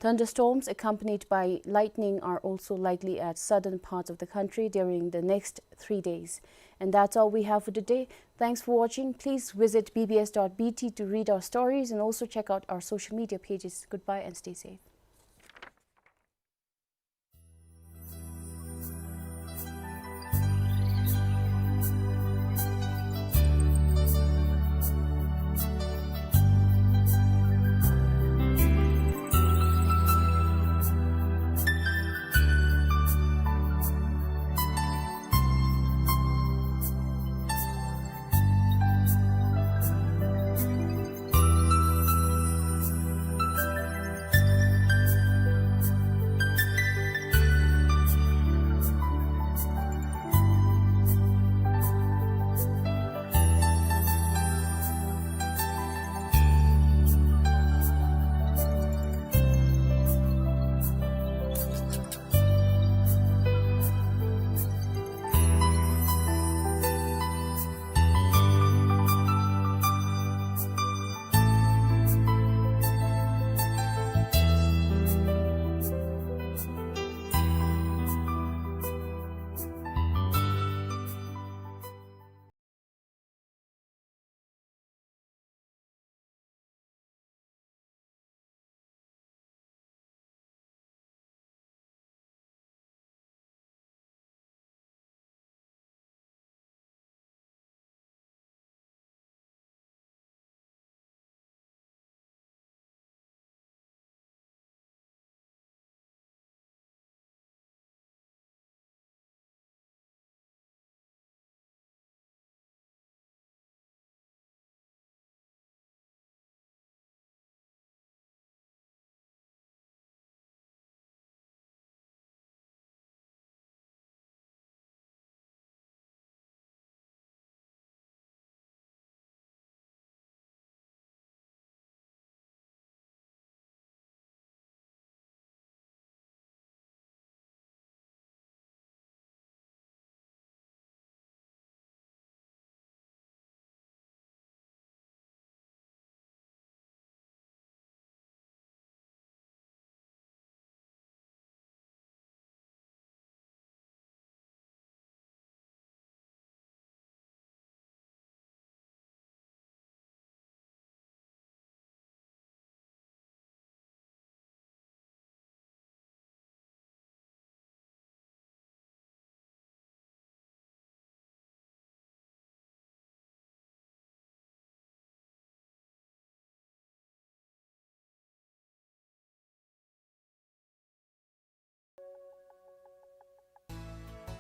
Thunderstorms accompanied by lightning are also likely at southern parts of the country during the next three days. And that's all we have for today. Thanks for watching. Please visit B B S dot B T to read our stories and also check out our social media pages. Goodbye and stay safe.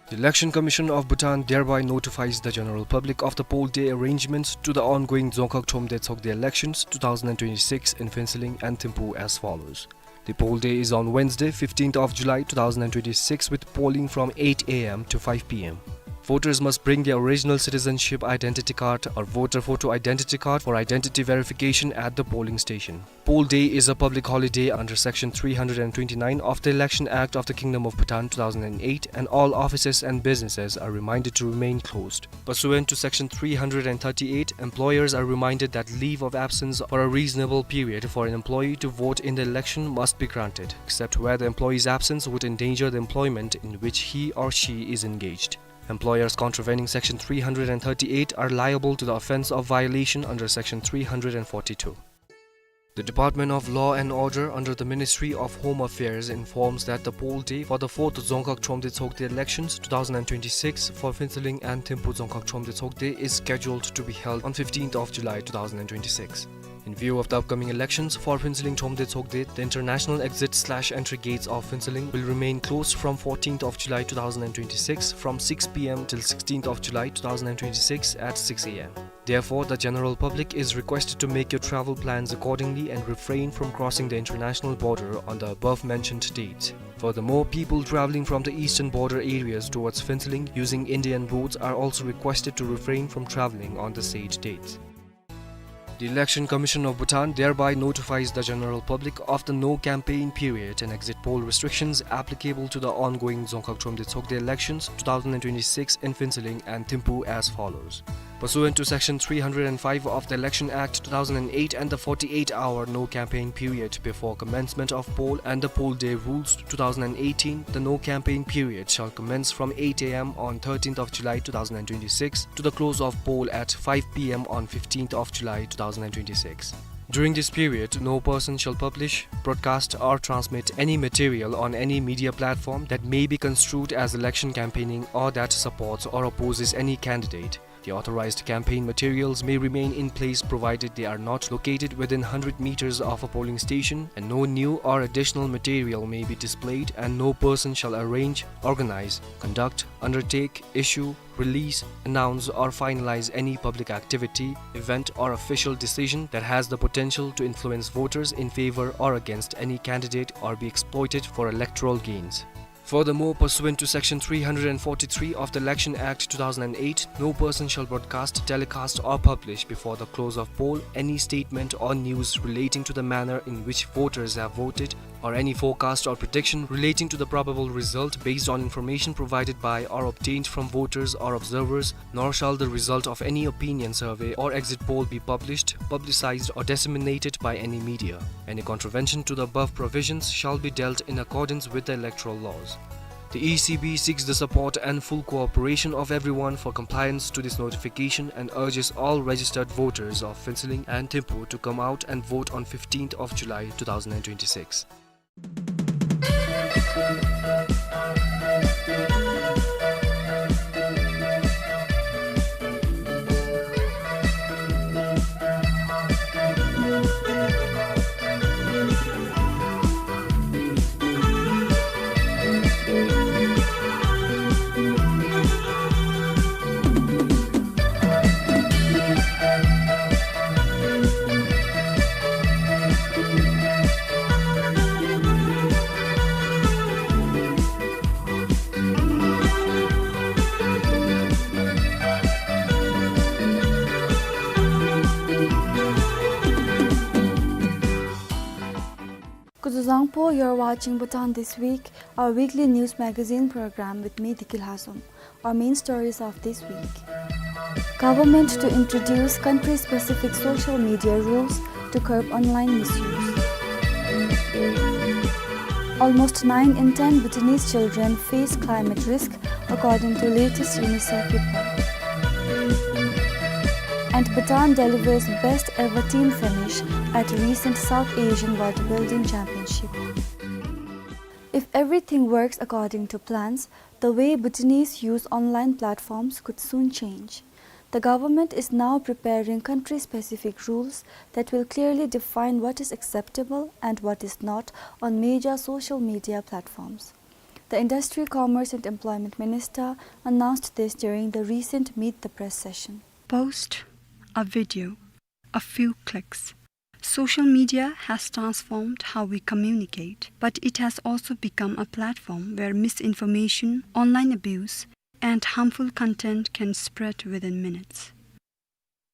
The Election Commission of Bhutan thereby notifies the general public of the poll day arrangements to the ongoing Dzongkhag Thromde Tshogde elections two thousand and twenty-six in Phuentsholing and Thimphu as follows. The poll day is on Wednesday, fifteenth of July two thousand and twenty-six, with polling from eight A M to five P M. Voters must bring their original citizenship identity card or voter photo identity card for identity verification at the polling station. Poll day is a public holiday under Section three hundred and twenty-nine of the Election Act of the Kingdom of Bhutan two thousand and eight, and all offices and businesses are reminded to remain closed. Pursuant to Section three hundred and thirty-eight, employers are reminded that leave of absence for a reasonable period for an employee to vote in the election must be granted, except where the employee's absence would endanger the employment in which he or she is engaged. Employers contravening Section three hundred and thirty-eight are liable to the offence of violation under Section three hundred and forty-two. The Department of Law and Order under the Ministry of Home Affairs informs that the poll day for the fourth Dzongkhag Thromde Tshogde elections two thousand and twenty-six for Phuentsholing and Thimphu Dzongkhag Thromde Tshogde is scheduled to be held on fifteenth of July two thousand and twenty-six. In view of the upcoming elections for Phuentsholing Thromde Tshogde, the international exit slash entry gates of Phuentsholing will remain closed from fourteenth of July two thousand and twenty-six from six P M till sixteenth of July two thousand and twenty-six at six A M. Therefore, the general public is requested to make your travel plans accordingly and refrain from crossing the international border on the above mentioned dates. Furthermore, people traveling from the eastern border areas towards Phuentsholing using Indian roads are also requested to refrain from traveling on the said dates. The Election Commission of Bhutan thereby notifies the general public of the no campaign period and exit poll restrictions applicable to the ongoing Dzongkhag Thromde Tshogde elections two thousand twenty-six in Phuentsholing and Thimphu as follows. Pursuant to Section three hundred and five of the Election Act two thousand and eight and the forty-eight hour no campaign period before commencement of poll and the poll day rules two thousand and eighteen, the no campaign period shall commence from eight A M on thirteenth of July two thousand and twenty-six to the close of poll at five P M on fifteenth of July two thousand and twenty-six. During this period, no person shall publish, broadcast, or transmit any material on any media platform that may be construed as election campaigning or that supports or opposes any candidate. The authorized campaign materials may remain in place provided they are not located within hundred meters of a polling station, and no new or additional material may be displayed, and no person shall arrange, organize, conduct, undertake, issue, release, announce, or finalize any public activity, event, or official decision that has the potential to influence voters in favor or against any candidate or be exploited for electoral gains. Furthermore, pursuant to Section three hundred and forty-three of the Election Act two thousand and eight, no person shall broadcast, telecast, or publish before the close of poll any statement or news relating to the manner in which voters have voted, or any forecast or prediction relating to the probable result based on information provided by or obtained from voters or observers, nor shall the result of any opinion survey or exit poll be published, publicized, or disseminated by any media. Any contravention to the above provisions shall be dealt in accordance with the electoral laws. The E C B seeks the support and full cooperation of everyone for compliance to this notification and urges all registered voters of Phuentsholing and Thimphu to come out and vote on fifteenth of July two thousand and twenty-six. Kuzuzangpo, you're watching Bhutan This Week, our weekly news magazine program with me, Diki Lhazom. Our main stories of this week. Government to introduce country-specific social media rules to curb online misuse. Almost nine in ten Bhutanese children face climate risk, according to latest UNICEF report. And Bhutan delivers best ever team finish at recent South Asian Bodybuilding Championship. If everything works according to plans, the way Bhutanese use online platforms could soon change. The government is now preparing country-specific rules that will clearly define what is acceptable and what is not on major social media platforms. The Industry, Commerce and Employment Minister announced this during the recent Meet the Press session. Post a video, a few clicks. Social media has transformed how we communicate, but it has also become a platform where misinformation, online abuse, and harmful content can spread within minutes.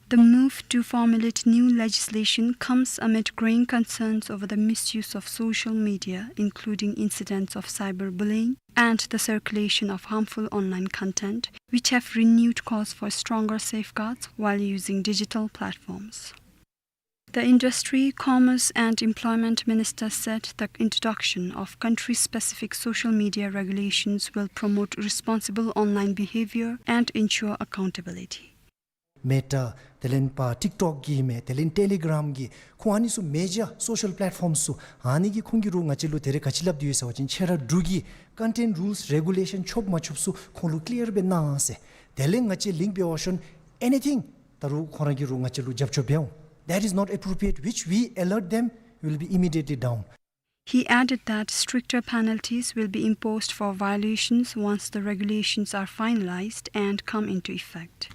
The move to formulate new legislation comes amid growing concerns over the misuse of social media, including incidents of cyberbullying and the circulation of harmful online content, which have renewed calls for stronger safeguards while using digital platforms. The Industry, Commerce and Employment Minister said the introduction of country-specific social media regulations will promote responsible online behavior and ensure accountability. Meta དེ་ལས་པ་TikTok གི་མེན། དེ་ལས་Telegram གི། ཁོང་ཨ་ནི་ཚུ་major social platforms ཚུ། ཨ་ནི་གིས་ཁོང་གིས་རུང་ང་བཅས་ལུ་དེ་རེ་ག་ཅི་སླབ་སྟེ་ཡོད་ཟེར་བ་ཅིན་ཁྱེད་ར་འབྲུག་གི་content rules regulation ཆོགཔ་མ་ཆོགཔ་ཚུ་ཁོང་ལུ་clear སྦེ་གནང་ཟེར། དེ་ལས་ང་བཅས་link འབད་བ་ཤོན་anything ད་རུང་ཁོང་ར་གིས་རུང་ང་བཅས་ལུ་རྒྱབ་སྐྱོར་འབད་འོང་། That is not appropriate, which we alert them, will be immediately down. He added that stricter penalties will be imposed for violations once the regulations are finalized and come into effect.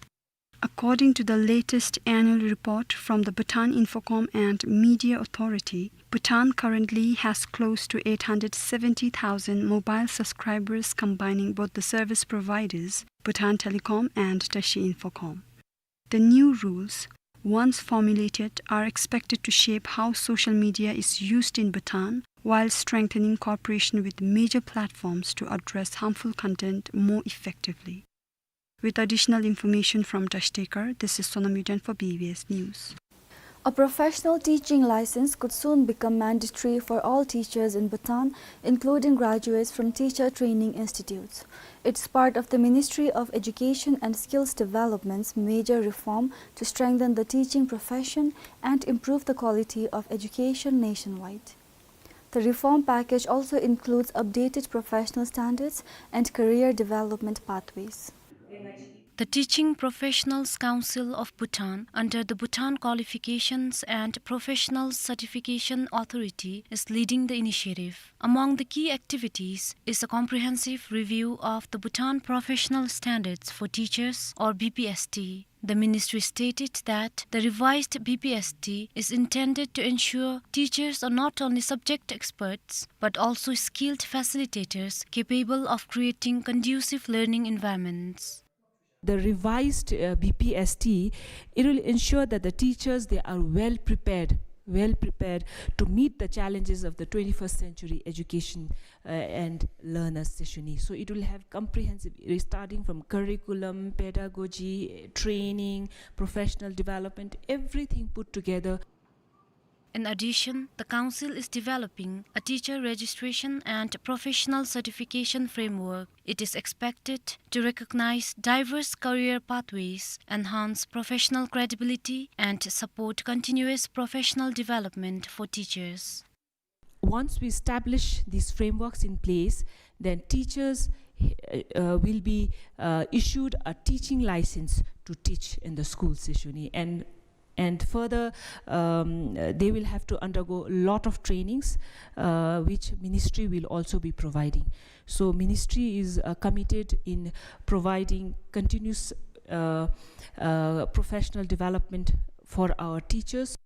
According to the latest annual report from the Bhutan Infocom and Media Authority, Bhutan currently has close to eight hundred seventy thousand mobile subscribers, combining both the service providers, Bhutan Telecom and Tashi Infocom. The new rules once formulated, are expected to shape how social media is used in Bhutan, while strengthening cooperation with major platforms to address harmful content more effectively. With additional information from Dashtekar, this is Sonam Yuden for B B S News. A professional teaching license could soon become mandatory for all teachers in Bhutan, including graduates from teacher training institutes. It's part of the Ministry of Education and Skills Development's major reform to strengthen the teaching profession and improve the quality of education nationwide. The reform package also includes updated professional standards and career development pathways. The Teaching Professionals Council of Bhutan, under the Bhutan Qualifications and Professional Certification Authority, is leading the initiative. Among the key activities is a comprehensive review of the Bhutan Professional Standards for Teachers, or B P S T. The ministry stated that the revised B P S T is intended to ensure teachers are not only subject experts, but also skilled facilitators capable of creating conducive learning environments. The revised, uh, B P S T, it will ensure that the teachers, they are well prepared, well prepared to meet the challenges of the twenty-first century education, uh, and learners issue ni. So it will have comprehensive, uh, starting from curriculum, pedagogy, training, professional development, everything put together. In addition, the council is developing a teacher registration and professional certification framework. It is expected to recognize diverse career pathways, enhance professional credibility, and support continuous professional development for teachers. Once we establish these frameworks in place, then teachers, uh, uh, will be, uh, issued a teaching license to teach in the schools issue ni. And, and further, um, uh, they will have to undergo a lot of trainings, uh, which ministry will also be providing. So ministry is, uh, committed in providing continuous, uh, uh, professional development for our teachers.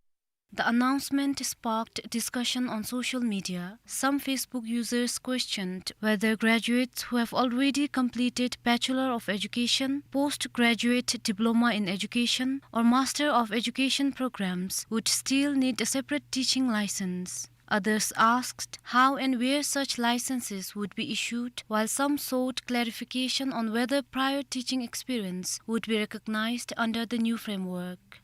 The announcement sparked discussion on social media. Some Facebook users questioned whether graduates who have already completed Bachelor of Education, Postgraduate Diploma in Education, or Master of Education programs would still need a separate teaching license. Others asked how and where such licenses would be issued, while some sought clarification on whether prior teaching experience would be recognized under the new framework.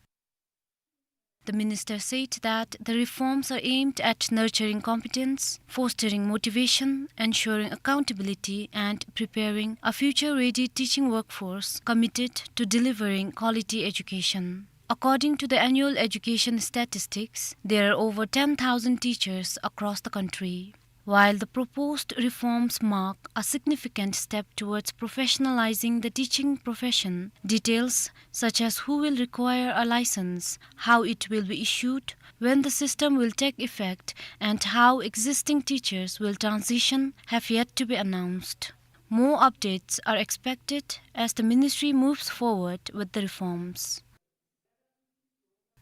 The minister said that the reforms are aimed at nurturing competence, fostering motivation, ensuring accountability, and preparing a future-ready teaching workforce committed to delivering quality education. According to the annual education statistics, there are over ten thousand teachers across the country. While the proposed reforms mark a significant step towards professionalizing the teaching profession, details such as who will require a license, how it will be issued, when the system will take effect, and how existing teachers will transition have yet to be announced. More updates are expected as the ministry moves forward with the reforms.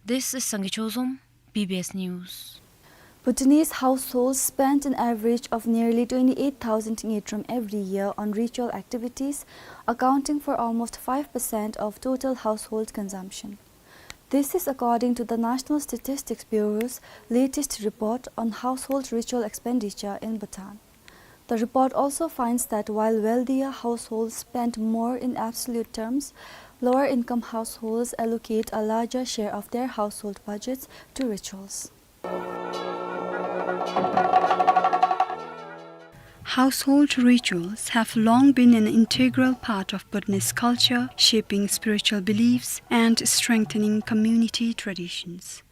This is Sangay Chozom, B B S News. Bhutanese households spend an average of nearly twenty-eight thousand ngultrum every year on ritual activities, accounting for almost five percent of total household consumption. This is according to the National Statistics Bureau's latest report on household ritual expenditure in Bhutan. The report also finds that while wealthier households spend more in absolute terms, lower income households allocate a larger share of their household budgets to rituals. Household rituals have long been an integral part of Bhutanese culture, shaping spiritual beliefs and strengthening community traditions.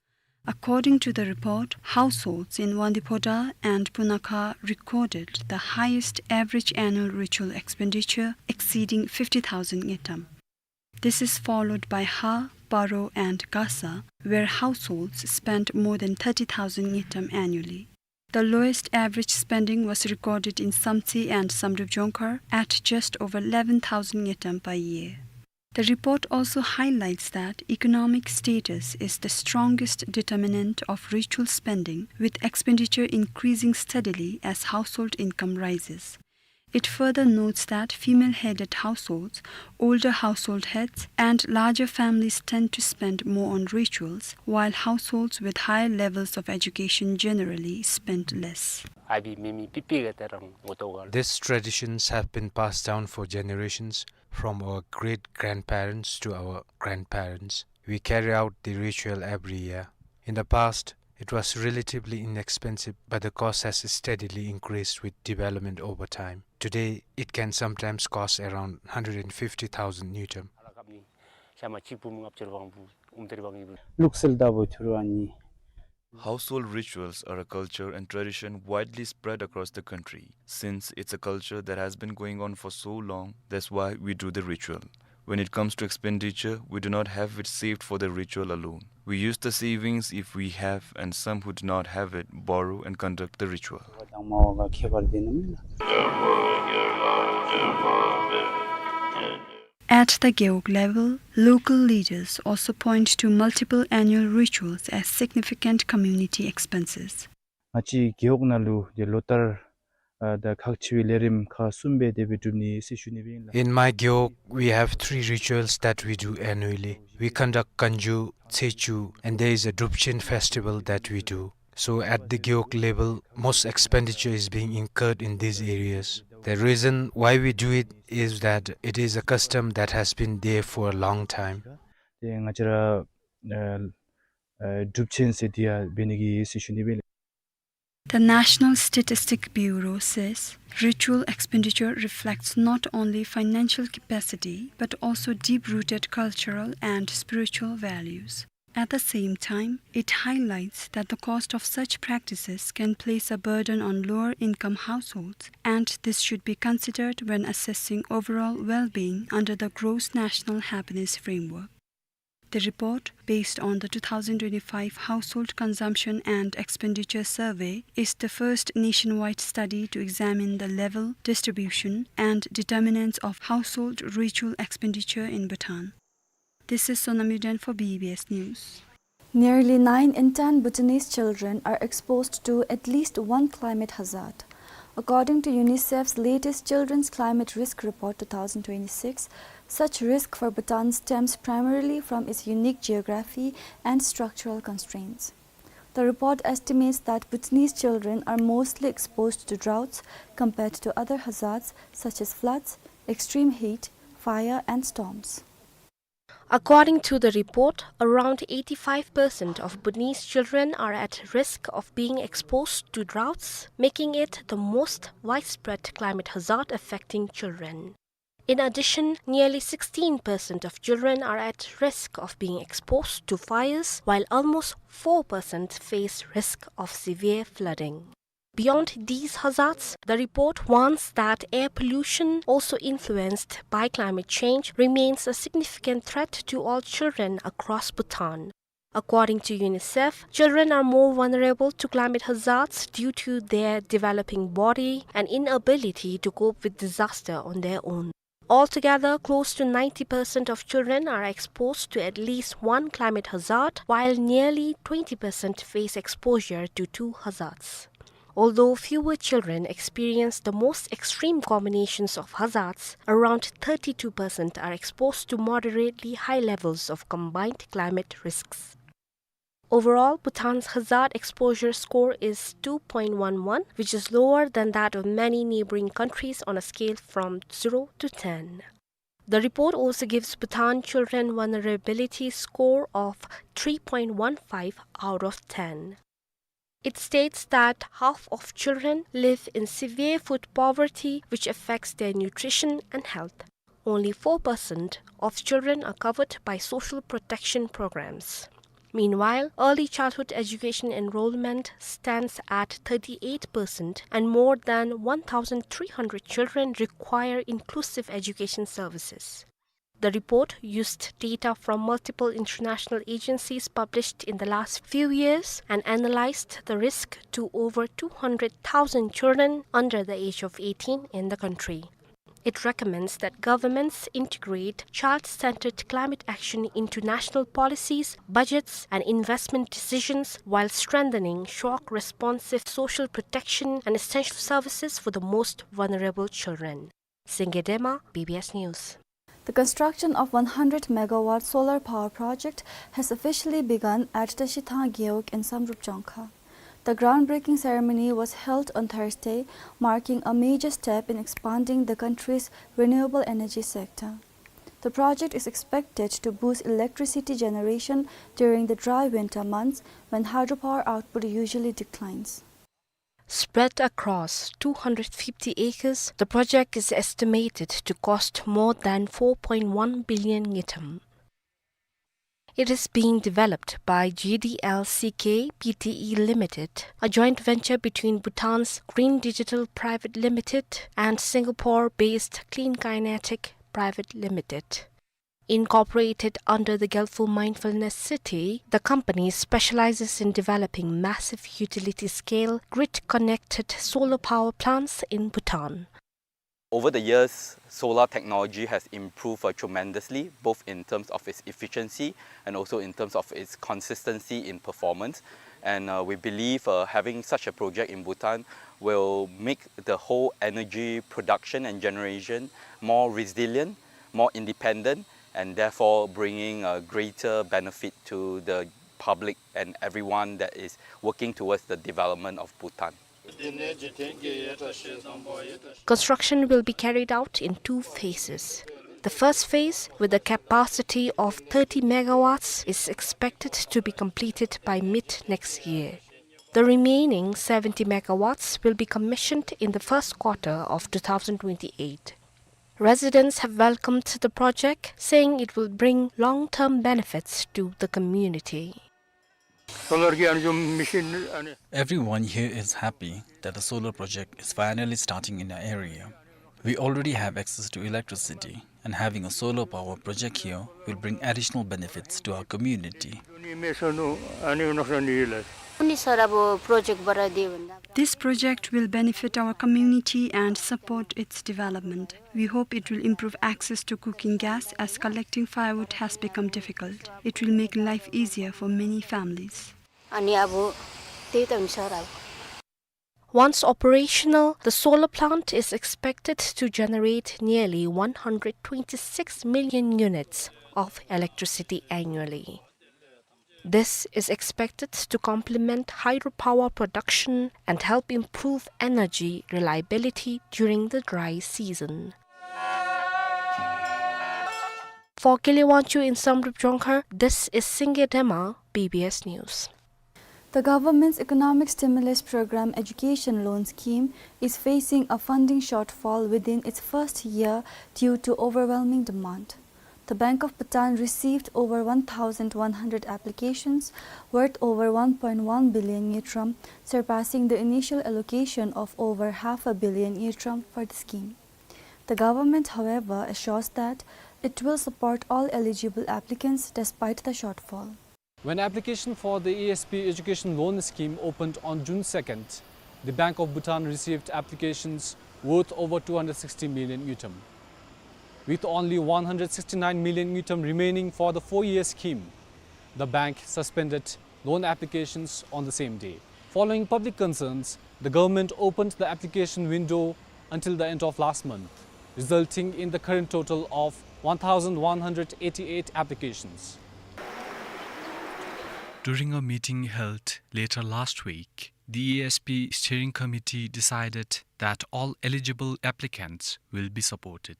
According to the report, households in Wangdue-Phodrang and Punakha recorded the highest average annual ritual expenditure, exceeding fifty thousand ngultrum. This is followed by Har, Paro, and Gasa, where households spent more than thirty thousand ngultrum annually. The lowest average spending was recorded in Samtse and Samdrup Jongkhar at just over eleven thousand ngultrum per year. The report also highlights that economic status is the strongest determinant of ritual spending, with expenditure increasing steadily as household income rises. It further notes that female-headed households, older household heads, and larger families tend to spend more on rituals, while households with higher levels of education generally spend less. Abi mimi pipi gata rang moto gal. These traditions have been passed down for generations, from our great-grandparents to our grandparents. We carry out the ritual every year. In the past, it was relatively inexpensive, but the cost has steadily increased with development over time. Today, it can sometimes cost around hundred and fifty thousand ngultrum. Alakapni, sama chipum ngap cherbang bu, um terbang ibu. Luksel dabo thurwani. Household rituals are a culture and tradition widely spread across the country. Since it's a culture that has been going on for so long, that's why we do the ritual. When it comes to expenditure, we do not have it saved for the ritual alone. We use the savings, if we have, and some who do not have it, borrow and conduct the ritual. At the Gewog level, local leaders also point to multiple annual rituals as significant community expenses. ང་བཅས་རྒེད་འོག་ནང་ལུ་ཏེ་ལོ་ལྟར་ཨ་ད་ཁག་ཆེ་བའི་ལས་རིམ་ཁག་གསུམ་སྦེ་དེ་སྦེ་སྒྲུབ་ནི་ཟེར་ཞུ་ནི་སྦེ་ཨིན་ལགས། In my Gewog, we have three rituals that we do annually. We conduct Kanju, Tsechu, and there is a Drupchen festival that we do. So at the Gewog level, most expenditure is being incurred in these areas. The reason why we do it is that it is a custom that has been there for a long time. ཏེ་ང་བཅས་ར་ཨ་ཨ་སྒྲུབ་ཆེན་ཟེར་དེ་ཡང་འབད་ནི་གི་ཟེར་ཞུ་ནི་སྦེ་ཨིན་ལགས། The National Statistic Bureau says ritual expenditure reflects not only financial capacity but also deep-rooted cultural and spiritual values. At the same time, it highlights that the cost of such practices can place a burden on lower-income households, and this should be considered when assessing overall well-being under the Gross National Happiness Framework. The report, based on the two thousand twenty-five Household Consumption and Expenditure Survey, is the first nationwide study to examine the level, distribution, and determinants of household ritual expenditure in Bhutan. This is Sonam Yuden for B B S News. Nearly nine in ten Bhutanese children are exposed to at least one climate hazard. According to UNICEF's latest Children's Climate Risk Report two thousand twenty-six, such risk for Bhutan stems primarily from its unique geography and structural constraints. The report estimates that Bhutanese children are mostly exposed to droughts compared to other hazards such as floods, extreme heat, fire, and storms. According to the report, around eighty-five percent of Bhutanese children are at risk of being exposed to droughts, making it the most widespread climate hazard affecting children. In addition, nearly sixteen percent of children are at risk of being exposed to fires, while almost four percent face risk of severe flooding. Beyond these hazards, the report warns that air pollution, also influenced by climate change, remains a significant threat to all children across Bhutan. According to UNICEF, children are more vulnerable to climate hazards due to their developing body and inability to cope with disaster on their own. Altogether, close to ninety percent of children are exposed to at least one climate hazard, while nearly twenty percent face exposure to two hazards. Although fewer children experience the most extreme combinations of hazards, around thirty-two percent are exposed to moderately high levels of combined climate risks. Overall, Bhutan's hazard exposure score is two point one one, which is lower than that of many neighboring countries on a scale from zero to ten. The report also gives Bhutan children vulnerability score of three point one five out of ten. It states that half of children live in severe food poverty, which affects their nutrition and health. Only four percent of children are covered by social protection programs. Meanwhile, early childhood education enrollment stands at thirty-eight percent, and more than one thousand three hundred children require inclusive education services. The report used data from multiple international agencies published in the last few years and analyzed the risk to over two hundred thousand children under the age of eighteen in the country. It recommends that governments integrate child-centered climate action into national policies, budgets, and investment decisions while strengthening shock responsive social protection and essential services for the most vulnerable children. Singye Dema, B B S News. The construction of one hundred megawatt solar power project has officially begun at Tashithang Gewog in Samdrup Jongkhar. The groundbreaking ceremony was held on Thursday, marking a major step in expanding the country's renewable energy sector. The project is expected to boost electricity generation during the dry winter months when hydropower output usually declines. Spread across two hundred fifty acres, the project is estimated to cost more than four point one billion ngultrum. It is being developed by G D L C K P T E Limited, a joint venture between Bhutan's Green Digital Private Limited and Singapore-based Clean Kinetic Private Limited. Incorporated under the Gelfu Mindfulness City, the company specializes in developing massive utility-scale, grid-connected solar power plants in Bhutan. Over the years, solar technology has improved, uh, tremendously, both in terms of its efficiency and also in terms of its consistency in performance. And, uh, we believe, uh, having such a project in Bhutan will make the whole energy production and generation more resilient, more independent, and therefore bringing a greater benefit to the public and everyone that is working towards the development of Bhutan. Construction will be carried out in two phases. The first phase, with a capacity of thirty megawatts, is expected to be completed by mid next year. The remaining seventy megawatts will be commissioned in the first quarter of two thousand twenty-eight. Residents have welcomed the project, saying it will bring long-term benefits to the community. Solar ki ani jo machine ani. Everyone here is happy that the solar project is finally starting in our area. We already have access to electricity, and having a solar power project here will bring additional benefits to our community. Ani machine ani no sani la. This project will benefit our community and support its development. We hope it will improve access to cooking gas, as collecting firewood has become difficult. It will make life easier for many families. Once operational, the solar plant is expected to generate nearly one hundred twenty-six million units of electricity annually. This is expected to complement hydropower production and help improve energy reliability during the dry season. For Kile Wangchuk in Samdrup Jongkhar, this is Singye Dema, B B S News. The government's economic stimulus program, Education Loan Scheme, is facing a funding shortfall within its first year due to overwhelming demand. The Bank of Bhutan received over one thousand one hundred applications worth over one point one billion ngultrum, surpassing the initial allocation of over half a billion ngultrum for the scheme. The government, however, assures that it will support all eligible applicants despite the shortfall. When application for the E S P Education Loan Scheme opened on June second, the Bank of Bhutan received applications worth over two hundred sixty million ngultrum. With only one hundred sixty-nine million ngultrum remaining for the four-year scheme, the bank suspended loan applications on the same day. Following public concerns, the government opened the application window until the end of last month, resulting in the current total of one thousand one hundred eighty-eight applications. During a meeting held later last week, the E S P Steering Committee decided that all eligible applicants will be supported.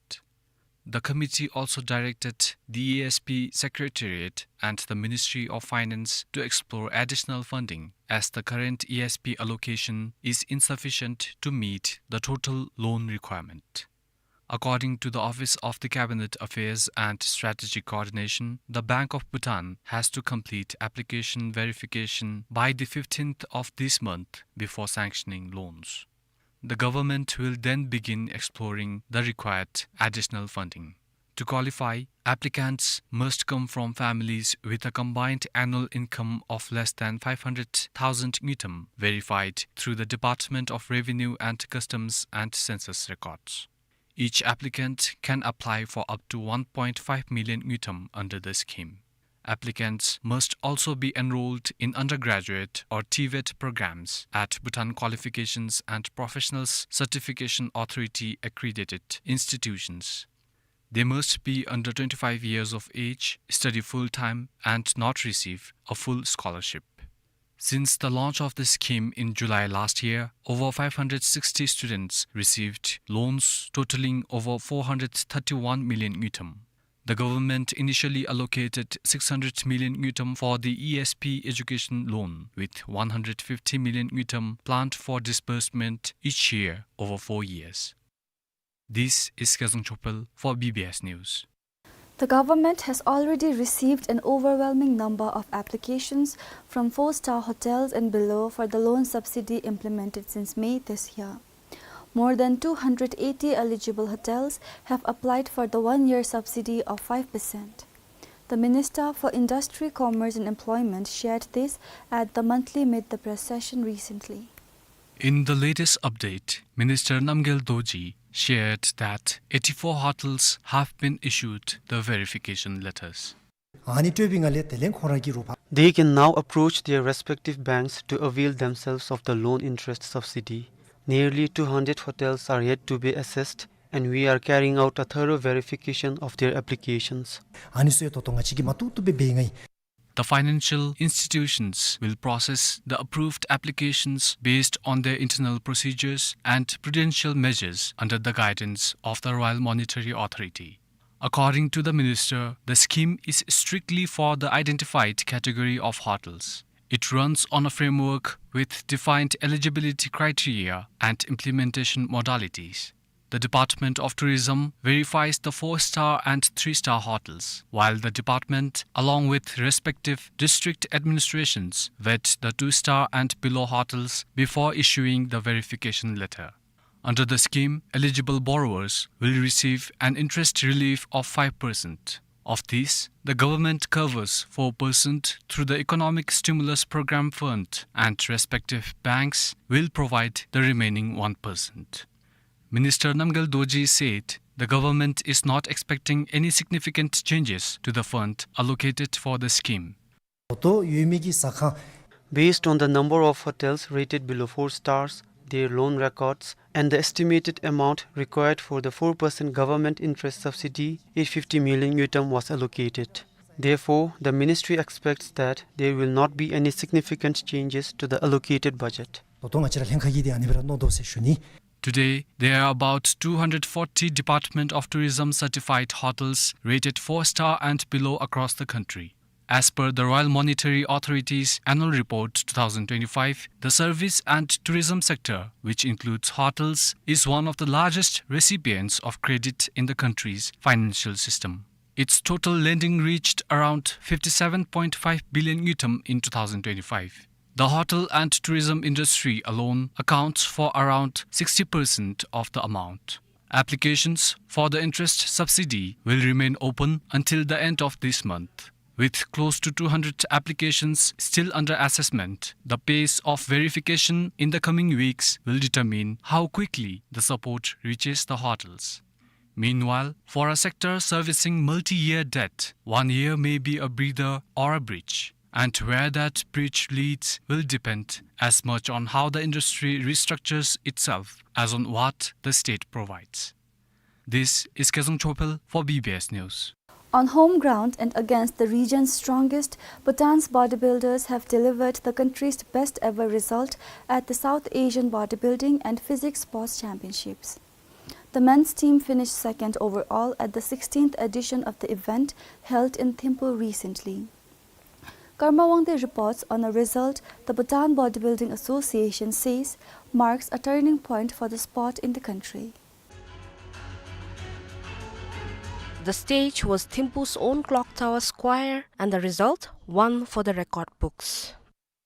The committee also directed the E S P Secretariat and the Ministry of Finance to explore additional funding, as the current E S P allocation is insufficient to meet the total loan requirement. According to the Office of the Cabinet Affairs and Strategic Coordination, the Bank of Bhutan has to complete application verification by the fifteenth of this month before sanctioning loans. The government will then begin exploring the required additional funding. To qualify, applicants must come from families with a combined annual income of less than five hundred thousand ngultrum, verified through the Department of Revenue and Customs and census records. Each applicant can apply for up to one point five million ngultrum under the scheme. Applicants must also be enrolled in undergraduate or TVET programs at Bhutan Qualifications and Professionals Certification Authority accredited institutions. They must be under twenty-five years of age, study full-time, and not receive a full scholarship. Since the launch of the scheme in July last year, over five hundred sixty students received loans totaling over four hundred thirty-one million ngultrum. The government initially allocated six hundred million ngultrum for the E S P education loan, with one hundred fifty million ngultrum planned for disbursement each year over four years. This is Kezang Chopel for B B S News. The government has already received an overwhelming number of applications from four-star hotels and below for the loan subsidy implemented since May this year. More than two hundred eighty eligible hotels have applied for the one-year subsidy of five percent. The Minister for Industry, Commerce and Employment shared this at the monthly Meet the Press session recently. In the latest update, Minister Namgyel Dorji shared that eighty-four hotels have been issued the verification letters. ཨ་ནི་སྤྲོད་པའི་ངང་ལས་དེ་ལས་ཁོང་རང་གི་རུ་ཕ། They can now approach their respective banks to avail themselves of the loan interest subsidy. Nearly two hundred hotels are yet to be assessed, and we are carrying out a thorough verification of their applications. ཨ་ནི་ཚུ་ཡང་ད་ལྟོ་ང་བཅས་ཀྱིས་མ་བཏུབ་བཏུབ་སྦེ་འབད་ཡི་ང་ཨིན། The financial institutions will process the approved applications based on their internal procedures and prudential measures under the guidance of the Royal Monetary Authority. According to the minister, the scheme is strictly for the identified category of hotels. It runs on a framework with defined eligibility criteria and implementation modalities. The Department of Tourism verifies the four-star and three-star hotels, while the department, along with respective district administrations, vet the two-star and below hotels before issuing the verification letter. Under the scheme, eligible borrowers will receive an interest relief of five percent. Of this, the government covers four percent through the Economic Stimulus Program Fund, and respective banks will provide the remaining one percent. Minister Namgyel Dorji said the government is not expecting any significant changes to the fund allocated for the scheme. ད་ལྟོ་ཡོད་མི་གི་ཟ་ཁང་། Based on the number of hotels rated below four stars, their loan records, and the estimated amount required for the four percent government interest subsidy, eight fifty million ngultrum was allocated. Therefore, the ministry expects that there will not be any significant changes to the allocated budget. ད་ལྟོ་ང་བཅས་ར་ལྷན་ཁག་གིས་དེ་ཨ་ནི་སྦེ་ར་མནོ་དོ་ཟེར་ཞུ་ནི། Today, there are about two hundred forty Department of Tourism certified hotels rated four star and below across the country. As per the Royal Monetary Authority's Annual Report two thousand twenty-five, the service and tourism sector, which includes hotels, is one of the largest recipients of credit in the country's financial system. Its total lending reached around fifty-seven point five billion ngultrum in two thousand twenty-five. The hotel and tourism industry alone accounts for around sixty percent of the amount. Applications for the interest subsidy will remain open until the end of this month. With close to two hundred applications still under assessment, the pace of verification in the coming weeks will determine how quickly the support reaches the hotels. Meanwhile, for a sector servicing multi-year debt, one year may be a breather or a bridge, and where that bridge leads will depend as much on how the industry restructures itself as on what the state provides. This is Kezang Chopel for B B S News. On home ground and against the region's strongest, Bhutan's bodybuilders have delivered the country's best ever result at the South Asian Bodybuilding and Physique Sports Championships. The men's team finished second overall at the sixteenth edition of the event held in Thimphu recently. Karma Wangde reports on a result the Bhutan Bodybuilding Association says marks a turning point for the sport in the country. The stage was Thimphu's own Clock Tower Square, and the result, one for the record books.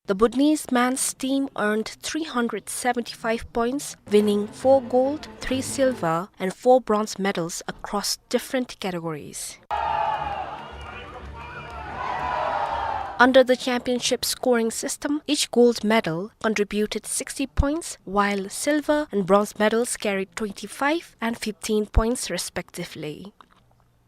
The Bhutanese men's team earned three hundred seventy-five points, winning four gold, three silver, and four bronze medals across different categories. Under the championship scoring system, each gold medal contributed sixty points, while silver and bronze medals carried twenty-five and fifteen points respectively.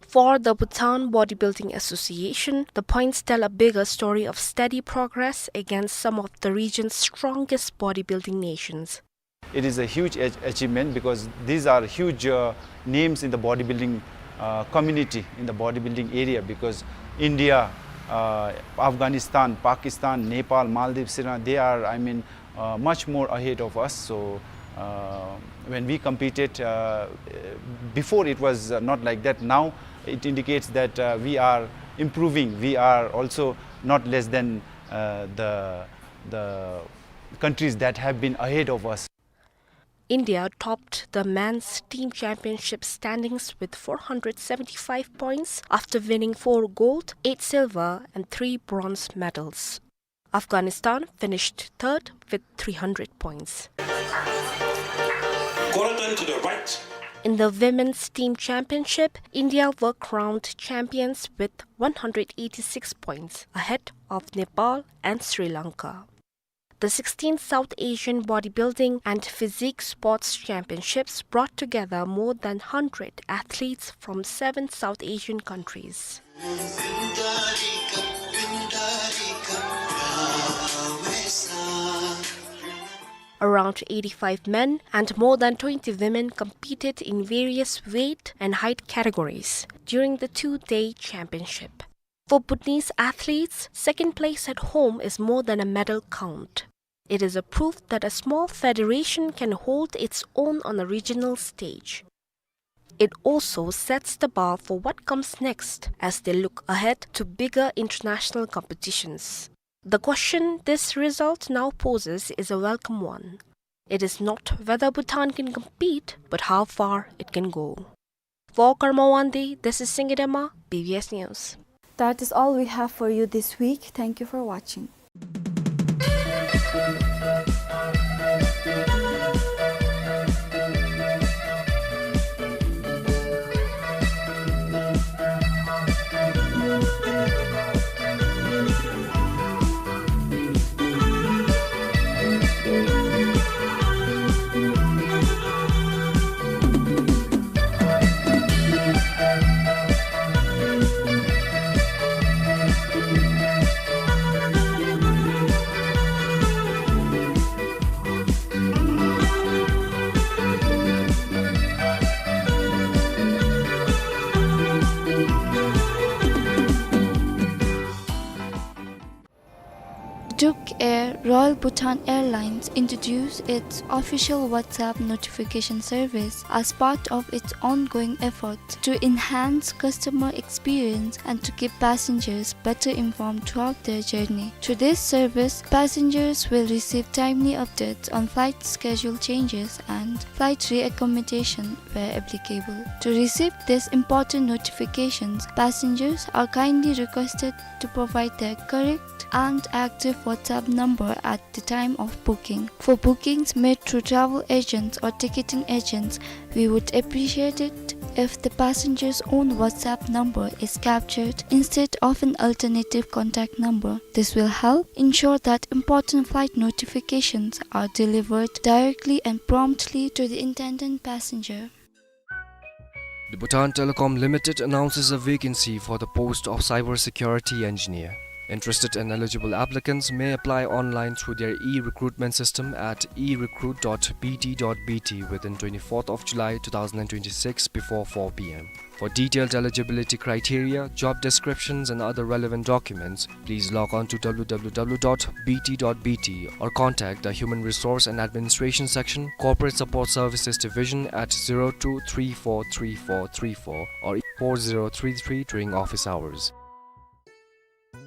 For the Bhutan Bodybuilding Association, the points tell a bigger story of steady progress against some of the region's strongest bodybuilding nations. It is a huge ach-, achievement because these are huge, uh, names in the bodybuilding, uh, community, in the bodybuilding area, because India, uh, Afghanistan, Pakistan, Nepal, Maldives, Sri Lanka, they are, I mean, uh, much more ahead of us. So, uh, when we competed, uh, before, it was, uh, not like that. Now it indicates that, uh, we are improving. We are also not less than, uh, the, the countries that have been ahead of us. India topped the men's team championship standings with four hundred seventy-five points after winning four gold, eight silver, and three bronze medals. Afghanistan finished third with three hundred points. Quarter turn to the right. In the women's team championship, India were crowned champions with one hundred eighty-six points, ahead of Nepal and Sri Lanka. The sixteenth South Asian Bodybuilding and Physique Sports Championships brought together more than hundred athletes from seven South Asian countries. Around eighty-five men and more than twenty women competed in various weight and height categories during the two-day championship. For Bhutanese athletes, second place at home is more than a medal count. It is a proof that a small federation can hold its own on a regional stage. It also sets the bar for what comes next as they look ahead to bigger international competitions. The question this result now poses is a welcome one. It is not whether Bhutan can compete, but how far it can go. For Karma Wangdi, this is Singye Dema, B B S News. That is all we have for you this week. Thank you for watching. Duke Air, Royal Bhutan Airlines, introduced its official WhatsApp notification service as part of its ongoing effort to enhance customer experience and to keep passengers better informed throughout their journey. Through this service, passengers will receive timely updates on flight schedule changes and flight reaccommodation where applicable. To receive these important notifications, passengers are kindly requested to provide their correct and active WhatsApp number at the time of booking. For bookings made through travel agents or ticketing agents, we would appreciate it if the passenger's own WhatsApp number is captured instead of an alternative contact number. This will help ensure that important flight notifications are delivered directly and promptly to the intended passenger. The Bhutan Telecom Limited announces a vacancy for the post of cybersecurity engineer. Interested and eligible applicants may apply online through their e-recruitment system at e recruit dot b t dot b t within twenty-fourth of July two thousand and twenty-six before four p m. For detailed eligibility criteria, job descriptions, and other relevant documents, please log on to w w w dot b t dot b t or contact the Human Resource and Administration Section, Corporate Support Services Division at zero two three four three four three four or four zero three three during office hours.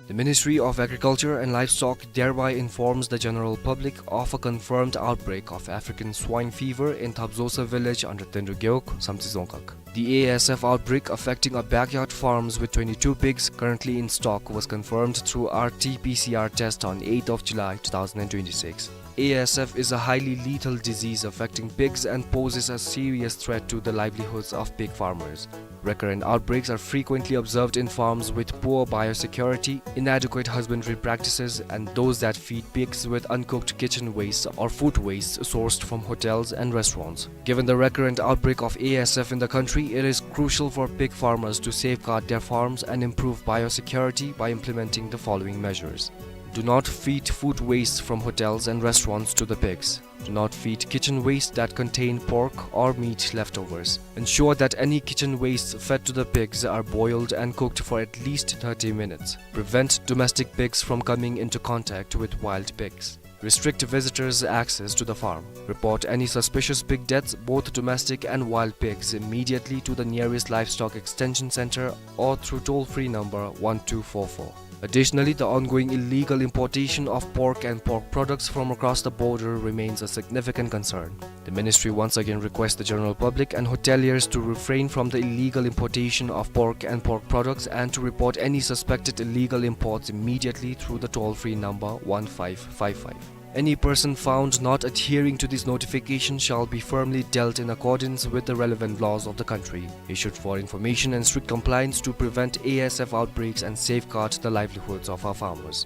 The Ministry of Agriculture and Livestock thereby informs the general public of a confirmed outbreak of African swine fever in Thapzosa village under Tendu Gewog, Samtse Dzongkhag. The A S F outbreak affecting a backyard farms with twenty-two pigs currently in stock was confirmed through R T P C R test on eighth of July two thousand and twenty-six. A S F is a highly lethal disease affecting pigs and poses a serious threat to the livelihoods of pig farmers. Recurrent outbreaks are frequently observed in farms with poor biosecurity, inadequate husbandry practices, and those that feed pigs with uncooked kitchen waste or food waste sourced from hotels and restaurants. Given the recurrent outbreak of A S F in the country, it is crucial for pig farmers to safeguard their farms and improve biosecurity by implementing the following measures. Do not feed food waste from hotels and restaurants to the pigs. Do not feed kitchen waste that contain pork or meat leftovers. Ensure that any kitchen waste fed to the pigs are boiled and cooked for at least thirty minutes. Prevent domestic pigs from coming into contact with wild pigs. Restrict visitors' access to the farm. Report any suspicious pig deaths, both domestic and wild pigs, immediately to the nearest livestock extension center or through toll-free number one two four four. Additionally, the ongoing illegal importation of pork and pork products from across the border remains a significant concern. The ministry once again requests the general public and hoteliers to refrain from the illegal importation of pork and pork products and to report any suspected illegal imports immediately through the toll-free number one five five five. Any person found not adhering to this notification shall be firmly dealt in accordance with the relevant laws of the country, issued for information and strict compliance to prevent A S F outbreaks and safeguard the livelihoods of our farmers.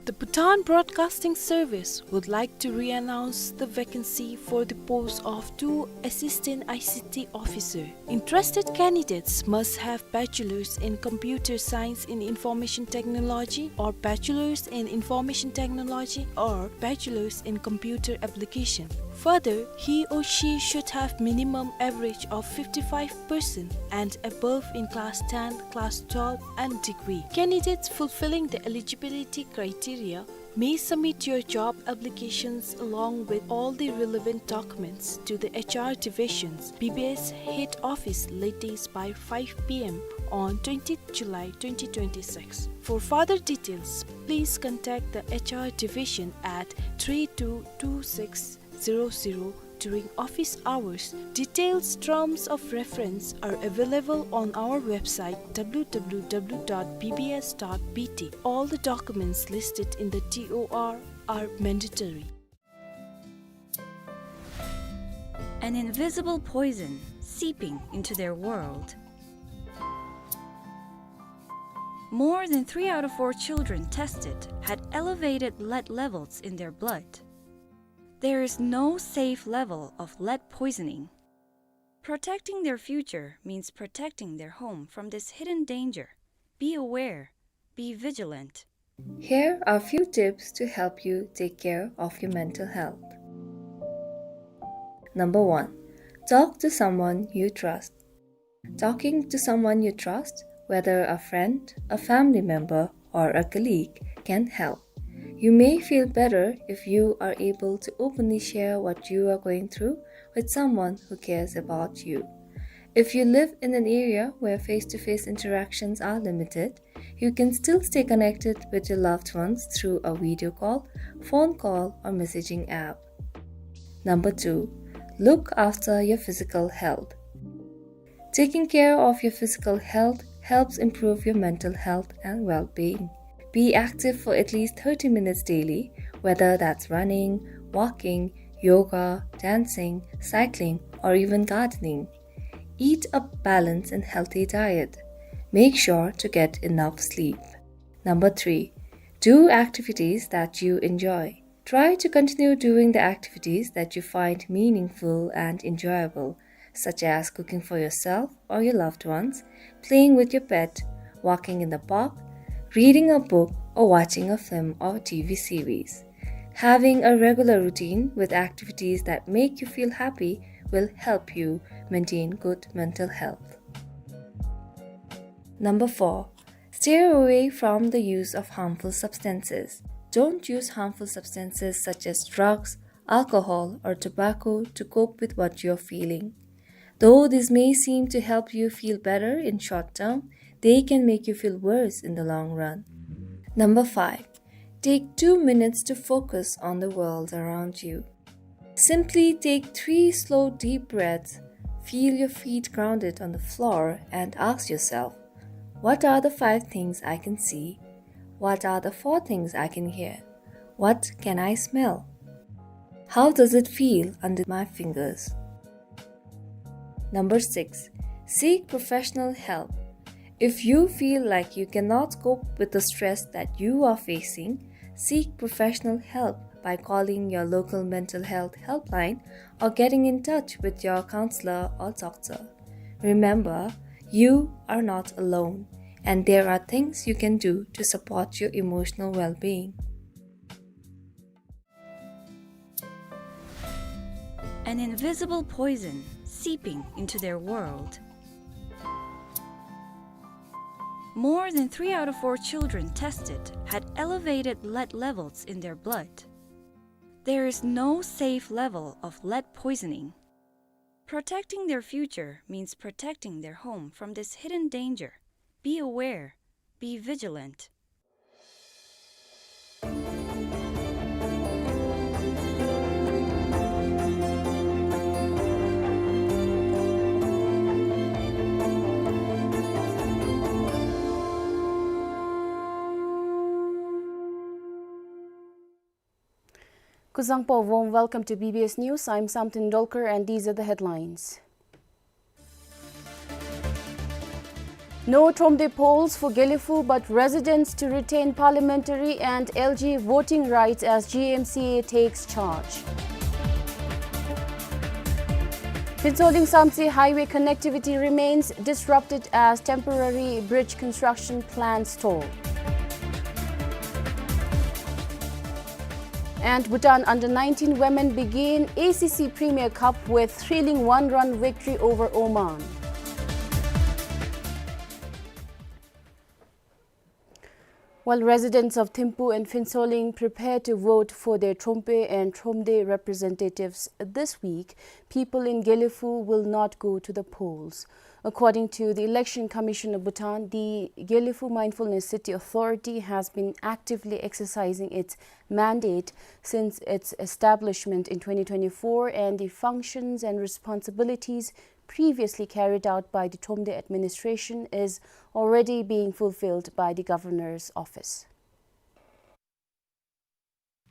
The Bhutan Broadcasting Service would like to re-announce the vacancy for the post of two assistant I C T officer. Interested candidates must have bachelor's in computer science in information technology or bachelor's in information technology or bachelor's in computer application. Further, he or she should have minimum average of fifty-five percent and above in class ten, class twelve and degree. Candidates fulfilling the eligibility criteria may submit your job applications along with all the relevant documents to the H R division's B B S head office latest by five P M on twentieth July twenty twenty-six. For further details, please contact the H R division at three two two six zero zero during office hours. Details, terms of reference are available on our website W W W dot B B S dot B T. All the documents listed in the T O R are mandatory. An invisible poison seeping into their world. More than three out of four children tested had elevated lead levels in their blood. There is no safe level of lead poisoning. Protecting their future means protecting their home from this hidden danger. Be aware, be vigilant. Here are few tips to help you take care of your mental health. Number one, talk to someone you trust. Talking to someone you trust, whether a friend, a family member, or a colleague, can help. You may feel better if you are able to openly share what you are going through with someone who cares about you. If you live in an area where face-to-face interactions are limited, you can still stay connected with your loved ones through a video call, phone call, or messaging app. Number two, look after your physical health. Taking care of your physical health helps improve your mental health and well-being. Be active for at least thirty minutes daily, whether that's running, walking, yoga, dancing, cycling, or even gardening. Eat a balanced and healthy diet. Make sure to get enough sleep. Number three, do activities that you enjoy. Try to continue doing the activities that you find meaningful and enjoyable, such as cooking for yourself or your loved ones, playing with your pet, walking in the park, reading a book, or watching a film or T V series. Having a regular routine with activities that make you feel happy will help you maintain good mental health. Number four, steer away from the use of harmful substances. Don't use harmful substances such as drugs, alcohol, or tobacco to cope with what you're feeling. Though this may seem to help you feel better in short term, they can make you feel worse in the long run. Number five, take two minutes to focus on the world around you. Simply take three slow, deep breaths, feel your feet grounded on the floor, and ask yourself, "What are the five things I can see? What are the four things I can hear? What can I smell?" How does it feel under my fingers? Number six, seek professional help. If you feel like you cannot cope with the stress that you are facing, seek professional help by calling your local mental health helpline or getting in touch with your counselor or doctor. Remember, you are not alone, and there are things you can do to support your emotional well-being. An invisible poison seeping into their world. More than three out of four children tested had elevated lead levels in their blood. There is no safe level of lead poisoning. Protecting their future means protecting their home from this hidden danger. Be aware. Be vigilant. Kuzuzangpo, warm welcome to B B S News. I'm Samten Dolkar and these are the headlines. No Thromde polls for Gelephu, but residents to retain parliamentary and L G voting rights as G M C A takes charge. Phuentsholing Samtse highway connectivity remains disrupted as temporary bridge construction plan stall. And Bhutan under nineteen women begin A C C Premier Cup with thrilling one-run victory over Oman. While residents of Thimphu and Phuentsholing prepare to vote for their Thromde and Thromde representatives this week, people in Gelephu will not go to the polls. According to the Election Commission of Bhutan, the Gelephu Mindfulness City Authority has been actively exercising its mandate since its establishment in twenty twenty-four, and the functions and responsibilities previously carried out by the Thromde administration is already being fulfilled by the governor's office.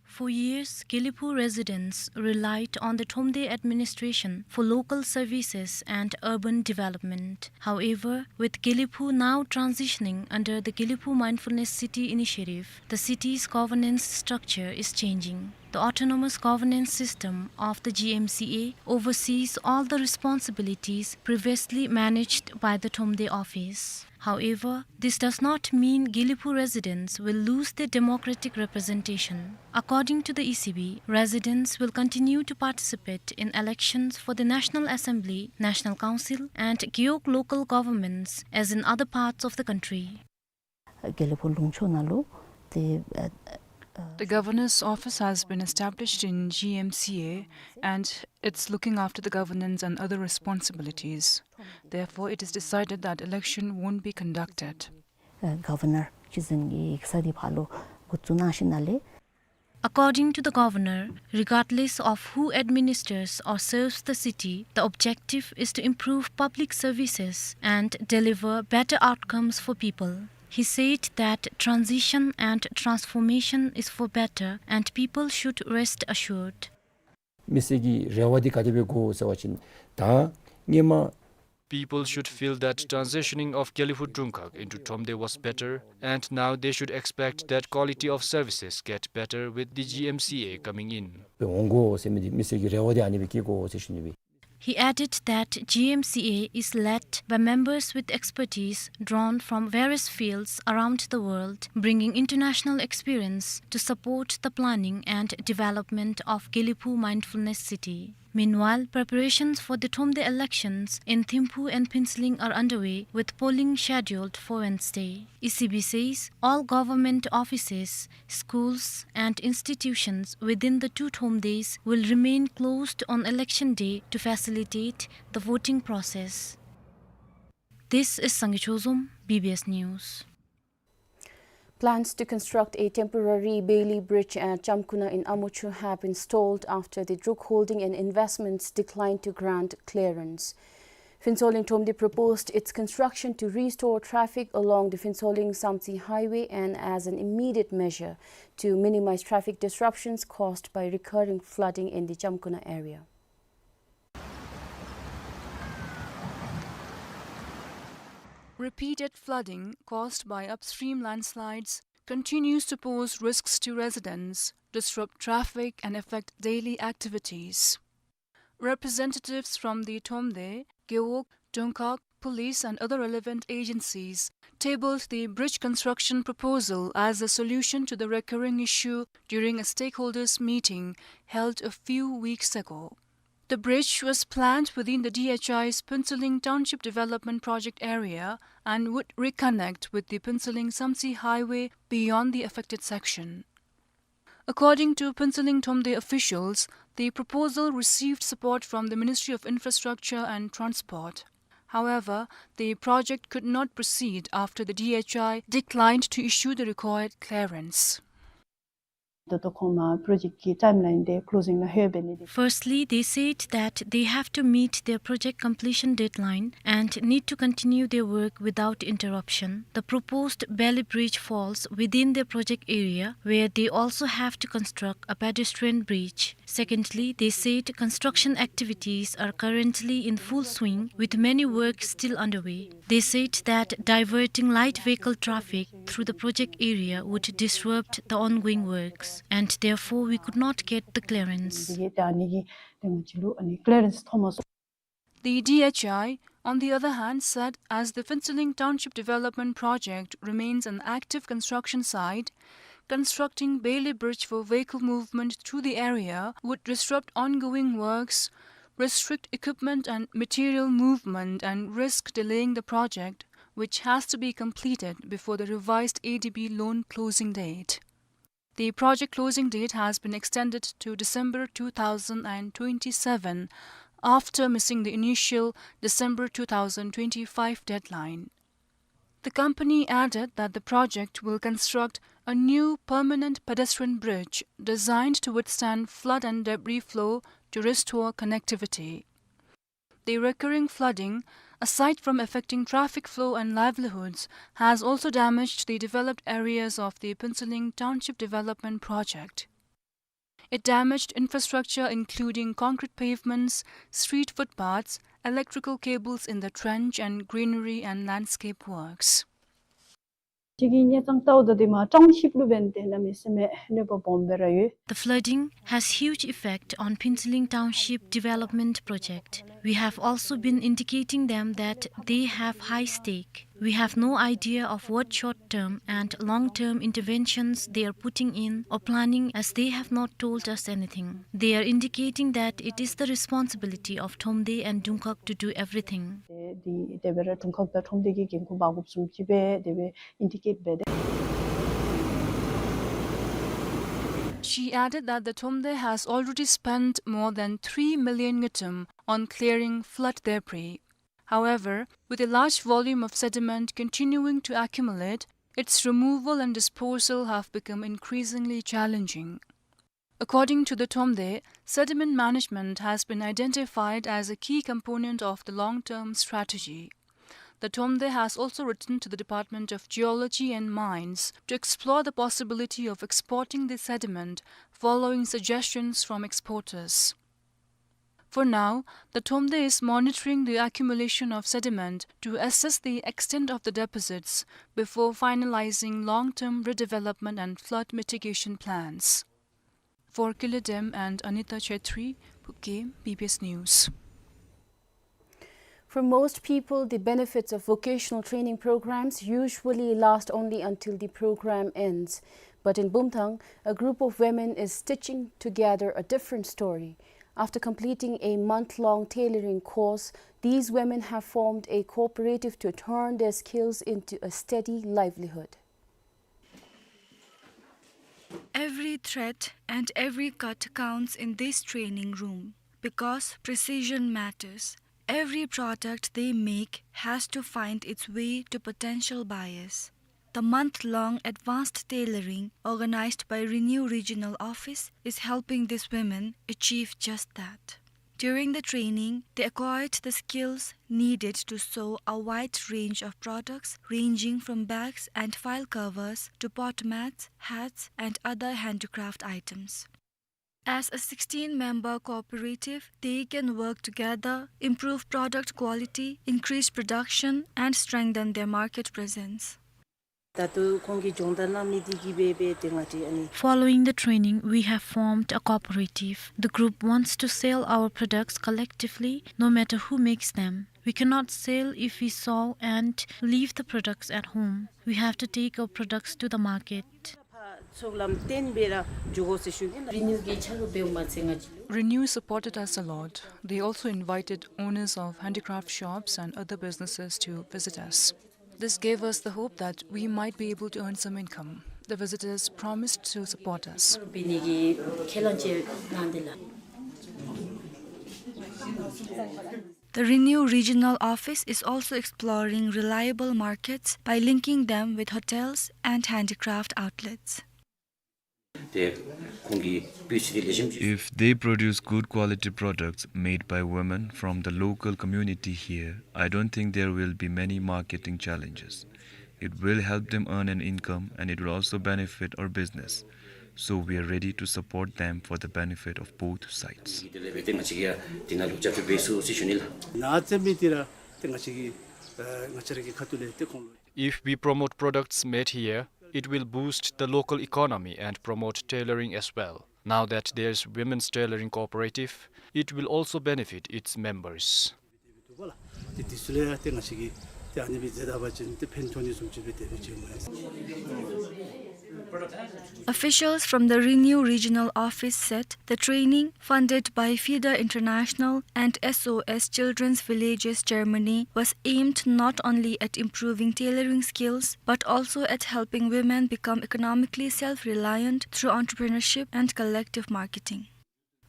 For years, Gelephu residents relied on the Thromde administration for local services and urban development. However, with Gelephu now transitioning under the Gelephu Mindfulness City Initiative, the city's governance structure is changing. The autonomous governance system of the G M C A oversees all the responsibilities previously managed by the Thromde office. However, this does not mean Gelephu residents will lose their democratic representation. According to the E C B, residents will continue to participate in elections for the National Assembly, National Council, and Gewog local governments as in other parts of the country. Gelephu Lungcho ནང་ལུ་ཏེ་ཨ་ཨ་The governor's office has been established in G M C A and it's looking after the governance and other responsibilities. Therefore, it is decided that election won't be conducted. ཨ་གོ་ཝར་ནར་ཅིག་ཟིན་གྱི་ཡིག་ཚང་འདི་ཕར་ལུ་འགོ་བཙུགས་གནང་ཞིནམ་ལས། According to the governor, regardless of who administers or serves the city, the objective is to improve public services and deliver better outcomes for people. He said that transition and transformation is for better and people should rest assured. མི་སེར་གྱི་རེ་བ་འདི་ག་དེ་སྦེ་དགོ་ཟེར་བ་ཅིན་ད་སྔོན་མ། People should feel that transitioning of Gelephu Dungkhag into Thromde was better, and now they should expect that quality of services get better with the G M C A coming in. སྦེ་འོང་དགོ་ཟེར་མི་འདི་མི་སེར་གྱི་རེ་བ་འདི་ཨ་ནི་སྦེ་བསྐྱེད་དགོ་ཟེར་ཞུ་ནི་སྦེ། He added that G M C A is led by members with expertise drawn from various fields around the world, bringing international experience to support the planning and development of Gelephu Mindfulness City. Meanwhile, preparations for the Thromde elections in Thimphu and Phuentsholing are underway, with polling scheduled for Wednesday. E C B says all government offices, schools and institutions within the two Thromdes will remain closed on election day to facilitate the voting process. This is Sangay Chozom, B B S News. Plans to construct a temporary Bailey Bridge at Chamkuna in Amuchu have been stalled after the Druk Holding and Investments declined to grant clearance. Phuentsholing Thromde proposed its construction to restore traffic along the Phuentsholing Samtse highway and as an immediate measure to minimize traffic disruptions caused by recurring flooding in the Chamkuna area. Repeated flooding caused by upstream landslides continues to pose risks to residents, disrupt traffic, and affect daily activities. Representatives from the Thromde, Gewog, Dungkhag, police, and other relevant agencies tabled the bridge construction proposal as a solution to the recurring issue during a stakeholders' meeting held a few weeks ago. The bridge was planned within the D H I's Phuentsholing Township Development Project area and would reconnect with the Phuentsholing Samtse highway beyond the affected section. According to Phuentsholing Thromde officials, the proposal received support from the Ministry of Infrastructure and Transport. However, the project could not proceed after the D H I declined to issue the required clearance. ད་ལྟོ་ཁོང་མ་པྲོ་ཇེཀཊ་ཀྱི་ཊའིམ་ལའིན་འདི་ཀློ་ཟིང་ནང་ལྷོད་པའི་གནས་ཚུལ། Firstly, they said that they have to meet their project completion deadline and need to continue their work without interruption. The proposed Bailey Bridge falls within their project area, where they also have to construct a pedestrian bridge. Secondly, they said construction activities are currently in full swing, with many works still underway. They said that diverting light vehicle traffic through the project area would disrupt the ongoing works, and therefore we could not get the clearance. འདི་གི་ད་ནི་གི་དེ་ང་བཅས་ལུ་ཨ་ནི་ཀླི་ཡ་རེནསི་ཐོབ་མ་སོང་། The D H I, on the other hand, said as the Phuentsholing Township Development Project remains an active construction site, constructing Bailey Bridge for vehicle movement through the area would disrupt ongoing works, restrict equipment and material movement, and risk delaying the project, which has to be completed before the revised A D B loan closing date. The project closing date has been extended to December two thousand and twenty-seven, after missing the initial December two thousand twenty-five deadline. The company added that the project will construct a new permanent pedestrian bridge designed to withstand flood and debris flow to restore connectivity. The recurring flooding, aside from affecting traffic flow and livelihoods, has also damaged the developed areas of the Phuentsholing Township Development Project. It damaged infrastructure including concrete pavements, street footpaths, electrical cables in the trench, and greenery and landscape works. ཅིག་གི་ཉེ་ཙང་ཏའོ་ད་དེ་མ་ཊའུན་ཤིཔ་ལུ་འབདན་ཏེ་གནམ་མེད་ས་མེད་གནོད་པ་སྦོམ་སྦེ་ར་ཡོད། The flooding has huge effect on Phuentsholing Township Development Project. We have also been indicating them that they have high stake. We have no idea of what short-term and long-term interventions they are putting in or planning, as they have not told us anything. They are indicating that it is the responsibility of Thromde and Dungkhag to do everything. དེ་དེ་སྦེ་ར་དུང་ཁག་དང་ཁྲོམ་སྡེ་གི་འགན་ཁུར་འབག་དགོཔ་བཟུམ་ཅིག་སྦེ་དེ་སྦེ་ཨིན་ཌི་ཀེཊ་འབད་དེ། She added that the Thromde has already spent more than three million ngultrum on clearing flood debris. However, with a large volume of sediment continuing to accumulate, its removal and disposal have become increasingly challenging. According to the Thromde, sediment management has been identified as a key component of the long-term strategy. The Thromde has also written to the Department of Geology and Mines to explore the possibility of exporting the sediment following suggestions from exporters. For now, the Thromde is monitoring the accumulation of sediment to assess the extent of the deposits before finalizing long-term redevelopment and flood mitigation plans. For Kilidem and Anita Chetri, Phokeng, B B S News. For most people, the benefits of vocational training programs usually last only until the program ends. But in Bumthang, a group of women is stitching together a different story. After completing a month-long tailoring course, these women have formed a cooperative to turn their skills into a steady livelihood. Every thread and every cut counts in this training room because precision matters. Every product they make has to find its way to potential buyers. The month-long advanced tailoring organized by Renew Regional Office is helping these women achieve just that. During the training, they acquired the skills needed to sew a wide range of products, ranging from bags and file covers to pot mats, hats, and other handicraft items. As a sixteen-member cooperative, they can work together, improve product quality, increase production, and strengthen their market presence. ད་ལྟོ་ཁོང་གིས་སྦྱོང་བརྡར་གནང་མི་འདི་གིས་འབད་འབད་དེ་ང་བཅས་ཨ་ནི། Following the training, we have formed a cooperative. The group wants to sell our products collectively, no matter who makes them. We cannot sell if we sew and leave the products at home. We have to take our products to the market. ཚོགས་ལམ་བརྟན་སྦེ་ར་འགྱོ་དགོ་ཟེར་ཞུ་ནི་ལགས། རི་ནིའུ་གིས་ཕྱག་རོགས་འབདཝ་མ་ཚད་ང་བཅས་ལུ། Renew supported us a lot. They also invited owners of handicraft shops and other businesses to visit us. This gave us the hope that we might be able to earn some income. The visitors promised to support us. འབད་ནི་གི་ཁས་བླངས་ཅིག་གནང་དེས་ལགས། The Renew Regional Office is also exploring reliable markets by linking them with hotels and handicraft outlets. ཏེ་ཁོང་གིས་བུ་ཚུ་འདི་ལེགས་ཤོམ་ཅིག། If they produce good quality products made by women from the local community here, I don't think there will be many marketing challenges. It will help them earn an income and it will also benefit our business. So we are ready to support them for the benefit of both sides. དེ་ལས་འབད་དེ་ང་བཅས་ཀྱིས་ཡང་འདི་ནང་ལུ་རྒྱབ་སྐྱོར་འབད་ཚུགས་ཟེར་ཞུ་ནི་ལགས། ནཱ་བཙེམ་མི་འདི་ར་ཏེ་ང་བཅས་ཀྱི་ཨ་ང་བཅས་ར་གི་ཁ་ཐུག་ལས་ཏེ་ཁོང་ལུ། If we promote products made here, it will boost the local economy and promote tailoring as well. Now that there's Women's Tailoring Cooperative, it will also benefit its members. འདུག་པ་ལགས། ཏེ་འདི་ཚུ་ལས་ཏེ་ང་བཅས་ཀྱིས་ཏེ་ཨ་ནི་སྦེ་མཛད་ད་པ་ཅིན་ཏེ་ཕན་ཐོགས་ནི་བཟུམ་ཅིག་སྦེ་དེ་སྦེ་ཅིག་མས། Officials from the Renew Regional Office said the training, funded by FIDA International and S O S Children's Villages Germany, was aimed not only at improving tailoring skills, but also at helping women become economically self-reliant through entrepreneurship and collective marketing.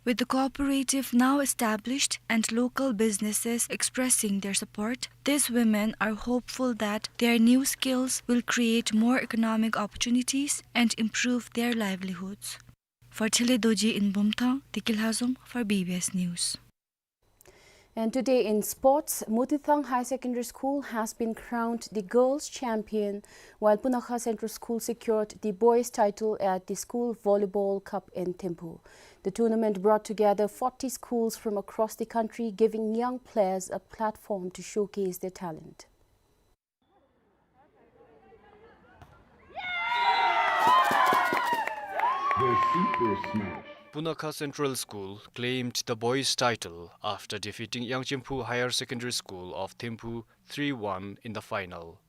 With the cooperative now established and local businesses expressing their support, these women are hopeful that their new skills will create more economic opportunities and improve their livelihoods. For Thelhe Dorji in Bumthang, Tiki Lhazom for B B S News. And today in sports, Mutithang Higher Secondary School has been crowned the girls' champion, while Punakha Central School secured the boys' title at the School Volleyball Cup in Thimphu. The tournament brought together forty schools from across the country, giving young players a platform to showcase their talent. The Super Smash. Punakha Central School claimed the boys' title after defeating Yangchenphu Higher Secondary School of Thimphu three one in the final.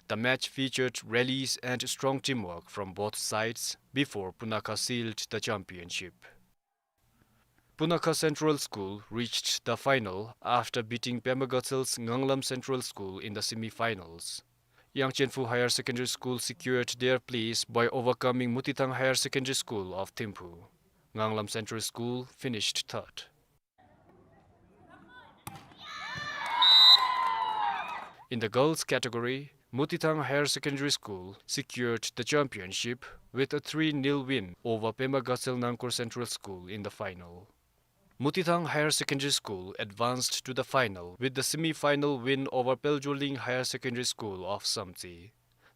The match featured rallies and strong teamwork from both sides before Punakha sealed the championship. Punakha Central School reached the final after beating Pema Gatsel's Nganglam Central School in the semi-finals. Yangchenphu Higher Secondary School secured their place by overcoming Mutithang Higher Secondary School of Thimphu. Nganglam Central School finished third. In the girls category, Mutithang Higher Secondary School secured the championship with a three nil win over Pema Gatsel Nangkor Central School in the final. Mutithang Higher Secondary School advanced to the final with the semi-final win over Peljurling Higher Secondary School of Samtse.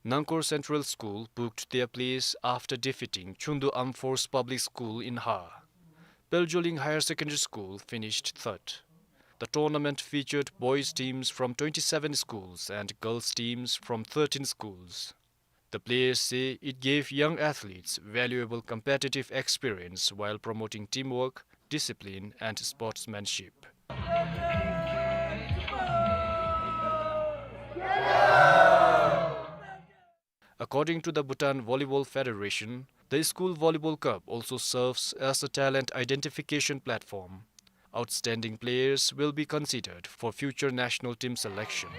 Nangkor Central School booked their place after defeating Chhundu Armed Force Public School in Har. Peljurling Higher Secondary School finished third. The tournament featured boys teams from twenty-seven schools and girls teams from thirteen schools. The players say it gave young athletes valuable competitive experience while promoting teamwork, discipline and sportsmanship. According to the Bhutan Volleyball Federation, the School Volleyball Cup also serves as a talent identification platform. Outstanding players will be considered for future national team selection.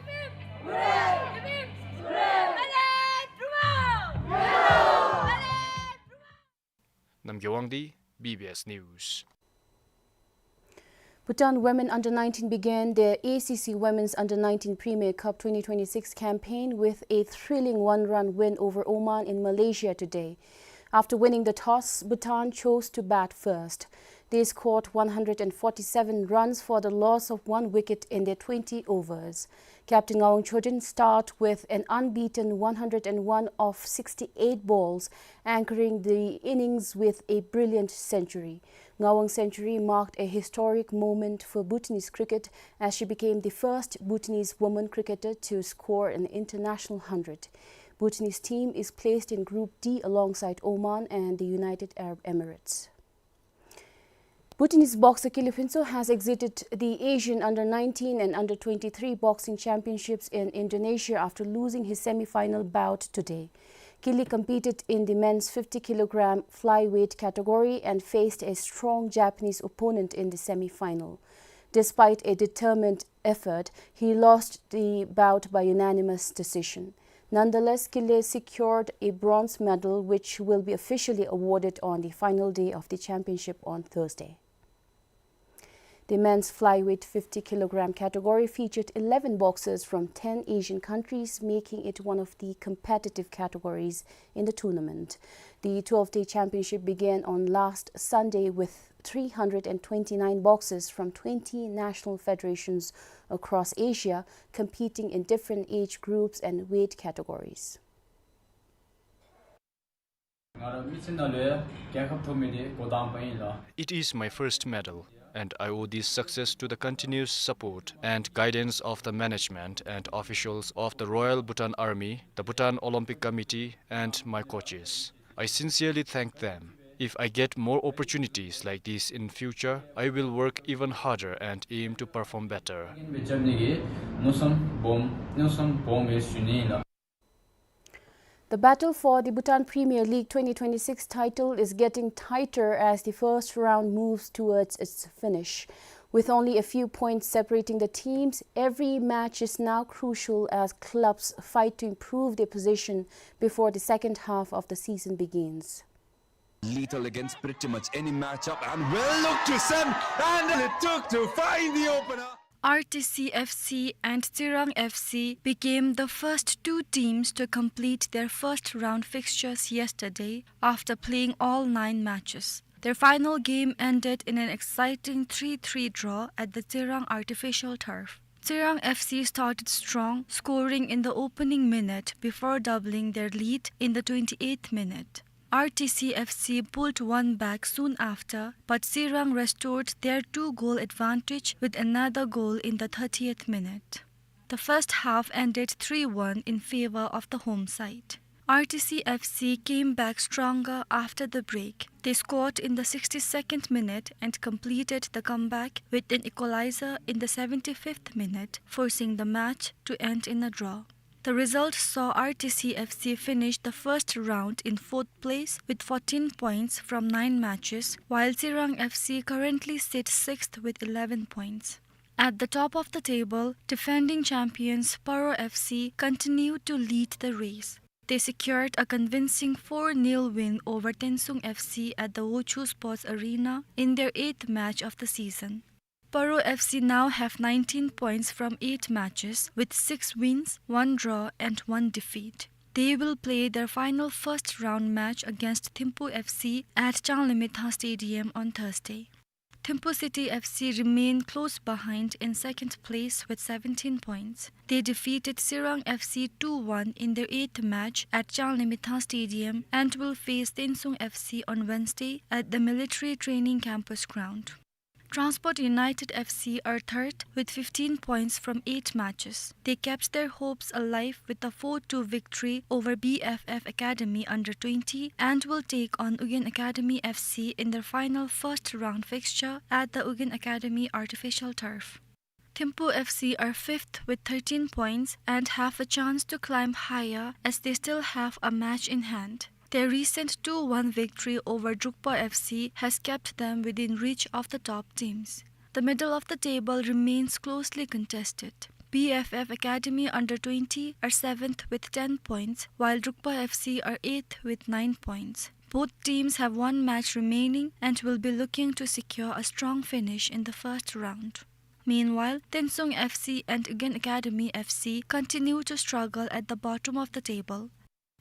Namgay Wangdi, B B S News. Bhutan women under nineteen began their A C C Women's Under nineteen Premier Cup twenty twenty-six campaign with a thrilling one-run win over Oman in Malaysia today. After winning the toss, Bhutan chose to bat first. They scored one hundred and forty-seven runs for the loss of one wicket in their twenty overs. Captain Ngawang Chodjen starred with an unbeaten one hundred and one off sixty-eight balls, anchoring the innings with a brilliant century. Ngawang's century marked a historic moment for Bhutanese cricket, as she became the first Bhutanese woman cricketer to score an international hundred. Bhutanese team is placed in Group D alongside Oman and the United Arab Emirates. Bhutanese boxer Kili Phuntsho has exited the Asian Under nineteen and Under twenty-three Boxing Championships in Indonesia after losing his semi-final bout today. Kili competed in the men's fifty kilogram flyweight category and faced a strong Japanese opponent in the semi-final. Despite a determined effort, he lost the bout by unanimous decision. Nonetheless, Kili secured a bronze medal, which will be officially awarded on the final day of the championship on Thursday. The men's flyweight fifty kilogram category featured eleven boxers from ten Asian countries, making it one of the competitive categories in the tournament. The twelve-day championship began on last Sunday with three hundred and twenty-nine boxers from twenty national federations across Asia competing in different age groups and weight categories. It is my first medal, and I owe this success to the continuous support and guidance of the management and officials of the Royal Bhutan Army, the Bhutan Olympic Committee, and my coaches. I sincerely thank them. If I get more opportunities like this in future, I will work even harder and aim to perform better. The battle for the Bhutan Premier League twenty twenty-six title is getting tighter as the first round moves towards its finish. With only a few points separating the teams, every match is now crucial as clubs fight to improve their position before the second half of the season begins. Lethal against pretty much any matchup and well looked to Sen, and it took to find the opener. R T C F C and Tsirang F C became the first two teams to complete their first round fixtures yesterday after playing all nine matches. Their final game ended in an exciting three three draw at the Tsirang artificial turf. Tsirang F C started strong, scoring in the opening minute before doubling their lead in the twenty-eighth minute. R T C F C pulled one back soon after, but Tsirang restored their two-goal advantage with another goal in the thirtieth minute. The first half ended three one in favor of the home side. R T C F C came back stronger after the break. They scored in the sixty-second minute and completed the comeback with an equalizer in the seventy-fifth minute, forcing the match to end in a draw. The result saw R T C F C finish the first round in fourth place with fourteen points from nine matches, while Tsirang F C currently sits sixth with eleven points. At the top of the table, defending champions Paro F C continued to lead the race. They secured a convincing four nil win over Tensung F C at the Wochoo Sports Arena in their eighth match of the season. Paro F C now have nineteen points from eight matches, with six wins, one draw and one defeat. They will play their final first round match against Thimphu F C at Changlimithang Stadium on Thursday. Thimphu City F C remain close behind in second place with seventeen points. They defeated Tsirang F C two one in their eighth match at Changlimithang Stadium and will face Tensung F C on Wednesday at the Military Training Campus ground. Transport United F C are third with fifteen points from eight matches. They kept their hopes alive with a four two victory over B F F Academy under twenty and will take on Ugyen Academy F C in their final first round fixture at the Ugyen Academy artificial turf. Thimphu F C are fifth with thirteen points and have a chance to climb higher as they still have a match in hand. Their recent two one victory over Drukpa F C has kept them within reach of the top teams. The middle of the table remains closely contested. B F F Academy under twenty are seventh with ten points, while Drukpa F C are eighth with nine points. Both teams have one match remaining and will be looking to secure a strong finish in the first round. Meanwhile, Tensung F C and Ugyen Academy F C continue to struggle at the bottom of the table.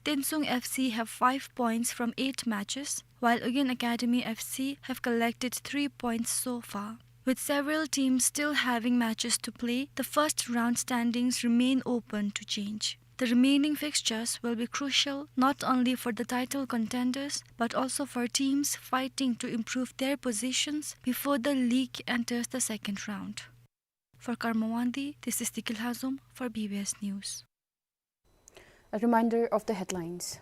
Tensung F C have five points from eight matches, while Ugyen Academy F C have collected three points so far. With several teams still having matches to play, the first round standings remain open to change. The remaining fixtures will be crucial not only for the title contenders, but also for teams fighting to improve their positions before the league enters the second round. For Karma Wangdi, this is Dikil Hazum for B B S News. A reminder of the headlines.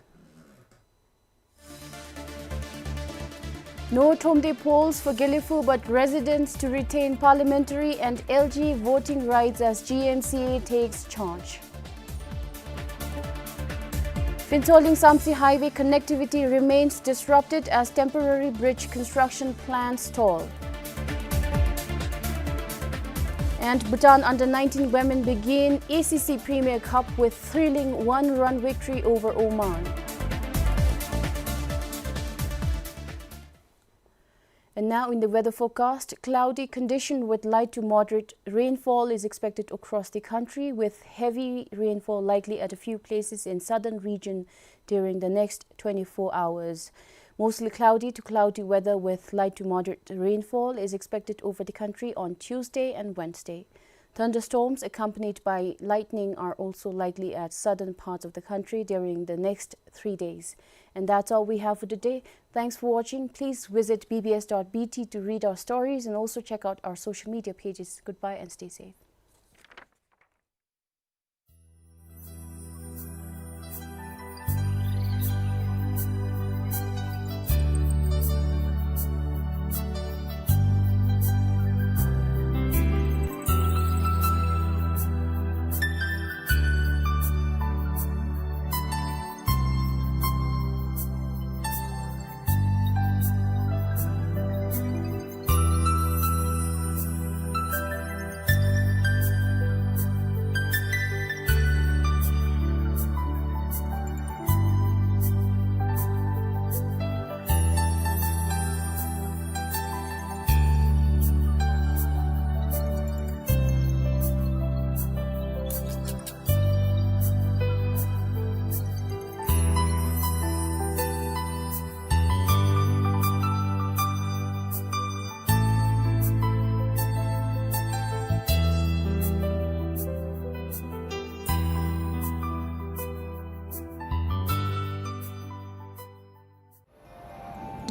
No Thromde polls for Gelephu, but residents to retain parliamentary and L G voting rights as G M C A takes charge. Phuentsholing Samtse highway connectivity remains disrupted as temporary bridge construction plans stall. And Bhutan under nineteen women begin A C C Premier Cup with thrilling one-run victory over Oman. And now in the weather forecast, cloudy condition with light to moderate rainfall is expected across the country, with heavy rainfall likely at a few places in southern region during the next twenty-four hours. Mostly cloudy to cloudy weather with light to moderate rainfall is expected over the country on Tuesday and Wednesday. Thunderstorms accompanied by lightning are also likely at southern parts of the country during the next three days. And that's all we have for today. Thanks for watching. Please visit B B S dot B T to read our stories and also check out our social media pages. Goodbye and stay safe.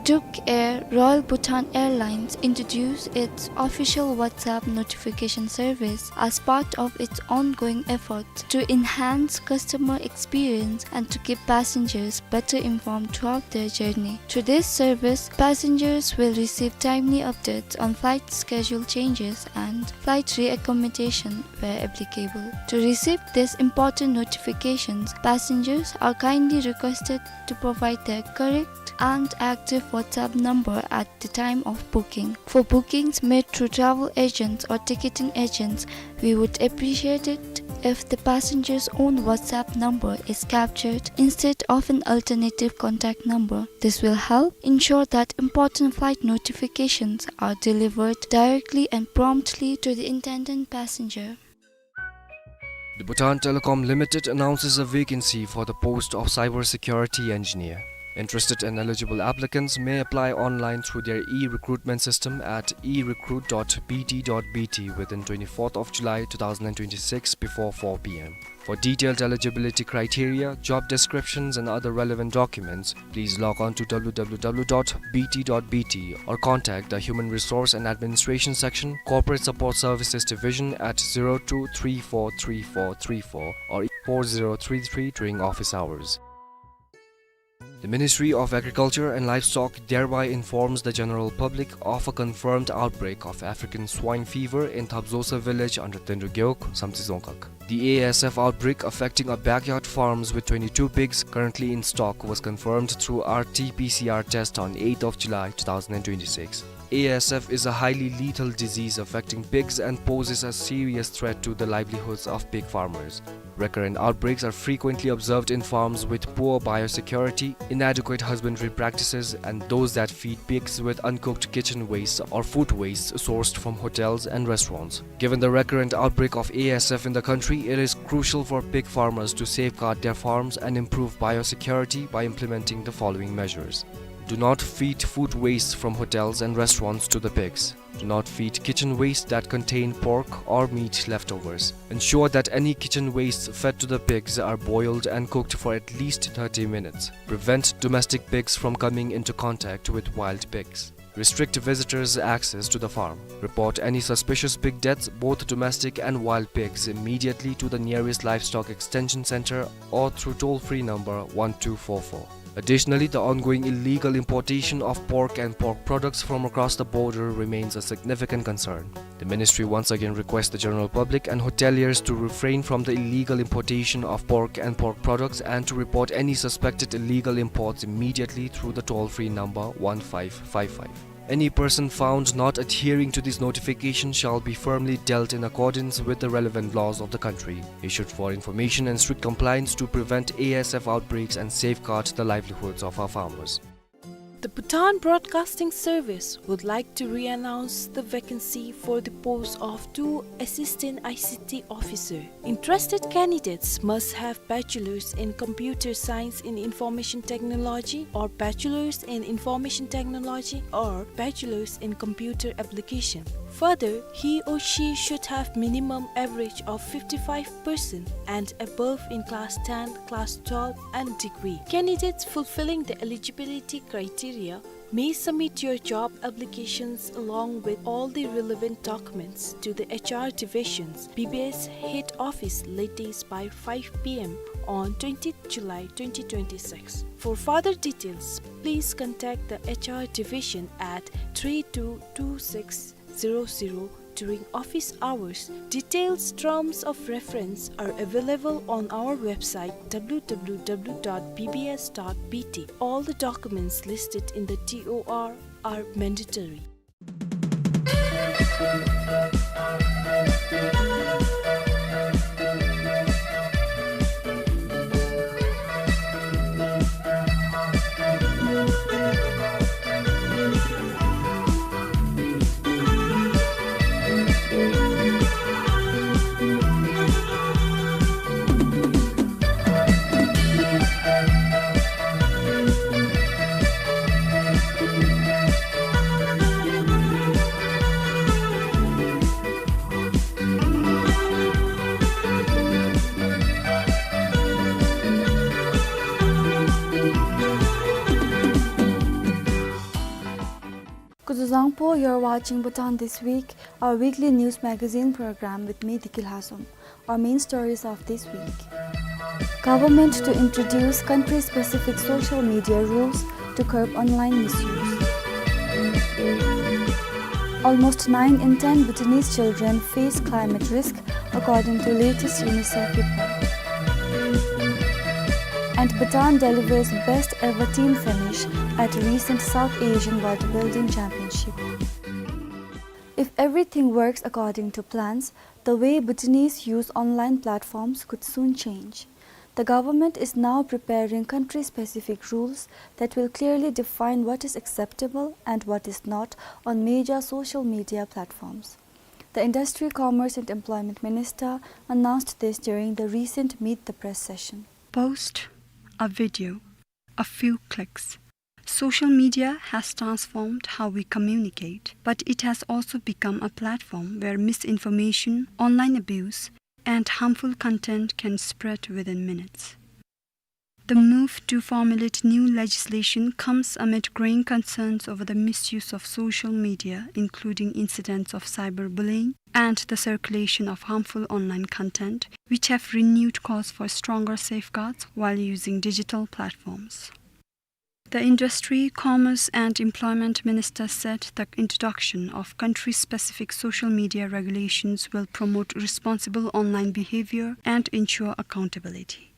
Juke Air Royal Bhutan Airlines introduced its official WhatsApp notification service as part of its ongoing efforts to enhance customer experience and to keep passengers better informed throughout their journey. Through this service, passengers will receive timely updates on flight schedule changes and flight reaccommodation where applicable. To receive these important notifications, passengers are kindly requested to provide their correct and active WhatsApp number at the time of booking. For bookings made through travel agents or ticketing agents, we would appreciate it if the passenger's own WhatsApp number is captured instead of an alternative contact number. This will help ensure that important flight notifications are delivered directly and promptly to the intended passenger. The Bhutan Telecom Limited announces a vacancy for the post of cybersecurity engineer. Interested and eligible applicants may apply online through their e-recruitment system at e recruit dot b t dot b t within twenty-fourth of July two thousand and twenty-six before four p m. For detailed eligibility criteria, job descriptions and other relevant documents, please log on to w w w dot b t dot b t or contact the Human Resource and Administration Section, Corporate Support Services Division at zero two three four three four three four or four zero three three during office hours. The Ministry of Agriculture and Livestock thereby informs the general public of a confirmed outbreak of African swine fever in Thapzosa village under Tenryu Gewog, Samtse Dzongkhag. The A S F outbreak affecting a backyard farms with twenty-two pigs currently in stock was confirmed through R T P C R test on eighth of July two thousand and twenty-six. A S F is a highly lethal disease affecting pigs and poses a serious threat to the livelihoods of pig farmers. Recurrent outbreaks are frequently observed in farms with poor biosecurity, inadequate husbandry practices, and those that feed pigs with uncooked kitchen waste or food waste sourced from hotels and restaurants. Given the recurrent outbreak of A S F in the country, it is crucial for pig farmers to safeguard their farms and improve biosecurity by implementing the following measures. Do not feed food waste from hotels and restaurants to the pigs. Do not feed kitchen waste that contain pork or meat leftovers. Ensure that any kitchen wastes fed to the pigs are boiled and cooked for at least thirty minutes. Prevent domestic pigs from coming into contact with wild pigs. Restrict visitors' access to the farm. Report any suspicious pig deaths, both domestic and wild pigs, immediately to the nearest livestock extension center or through toll-free number one two four four. Additionally, the ongoing illegal importation of pork and pork products from across the border remains a significant concern. The ministry once again requests the general public and hoteliers to refrain from the illegal importation of pork and pork products and to report any suspected illegal imports immediately through the toll-free number one five five five. Any person found not adhering to this notification shall be firmly dealt in accordance with the relevant laws of the country, issued for information and strict compliance to prevent A S F outbreaks and safeguard the livelihoods of our farmers. The Bhutan Broadcasting Service would like to re-announce the vacancy for the post of two Assistant I C T Officer. Interested candidates must have Bachelor's in Computer Science in Information Technology or Bachelor's in Information Technology or Bachelor's in Computer Application. Further, he or she should have minimum average of fifty-five percent and above in class ten, class twelve, and degree. Candidates fulfilling the eligibility criteria may submit your job applications along with all the relevant documents to the H R Division's B B S head office latest by five P M on twentieth July twenty twenty-six. For further details, please contact the H R Division at three two two six zero zero during office hours. Details, terms of reference are available on our website W W W dot B B S dot B T. All the documents listed in the T O R are mandatory. Kuzuzangpo, you're watching Bhutan This Week, our weekly news magazine program with me, Diki Lhazom. Our main stories of this week. Government to introduce country-specific social media rules to curb online misuse. Almost nine in ten Bhutanese children face climate risk, according to latest UNICEF report. And Bhutan delivers best ever team finish at recent South Asian Bodybuilding Championship. If everything works according to plans, the way Bhutanese use online platforms could soon change. The government is now preparing country-specific rules that will clearly define what is acceptable and what is not on major social media platforms. The Industry, Commerce and Employment Minister announced this during the recent Meet the Press session. Post a video, a few clicks. Social media has transformed how we communicate, but it has also become a platform where misinformation, online abuse, and harmful content can spread within minutes. The move to formulate new legislation comes amid growing concerns over the misuse of social media, including incidents of cyberbullying and the circulation of harmful online content, which have renewed calls for stronger safeguards while using digital platforms. The Industry, Commerce and Employment Minister said the introduction of country-specific social media regulations will promote responsible online behavior and ensure accountability.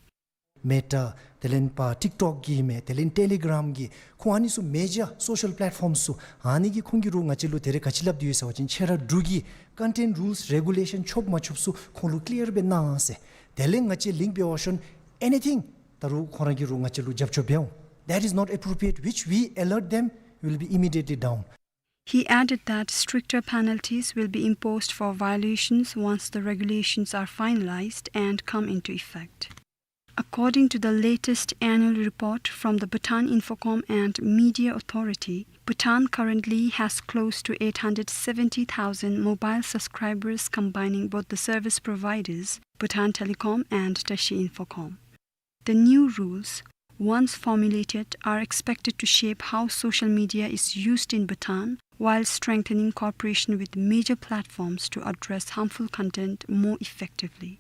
Meta དེ་ལས་པ་TikTok གི་མེན། དེ་ལས་Telegram གི། ཁོང་ཨ་ནི་ཚུ་མེ་ཇར་སོ་ཤལ་པེ་ལེཊ་ཕོརམ་ཚུ། ཨ་ནི་གིས་ཁོང་གིས་རུང་ང་བཅས་ལུ་ད་རེས་ག་ཅི་སླབ་དོ་ཡོད་ཟེར་བ་ཅིན་ཆེ་ར་འབྲུག་གི་ཀོན་ཊེནཊ་རུལསི་རེ་གུ་ལེ་ཤཱན་ཆོགཔ་མ་ཆོགཔ་ཚུ་ཁོང་ལུ་ཀི་ལིར་སྦེ་གནང་ཟེར། དེ་ལས་ང་བཅས་ལིངྐ་འབད་བ་ཤོན་ཨེ་ནི་ཐིང་ད་རུང་ཁོང་ར་གིས་རུང་ང་བཅས་ལུ་རྒྱབ་སྐྱོར་འབད་འོང་། That is not appropriate, which we alert them, will be immediately down. He added that stricter penalties will be imposed for violations once the regulations are finalized and come into effect. According to the latest annual report from the Bhutan Infocom and Media Authority, Bhutan currently has close to eight hundred seventy thousand mobile subscribers, combining both the service providers, Bhutan Telecom and Tashi Infocom. The new rules, once formulated, are expected to shape how social media is used in Bhutan, while strengthening cooperation with major platforms to address harmful content more effectively.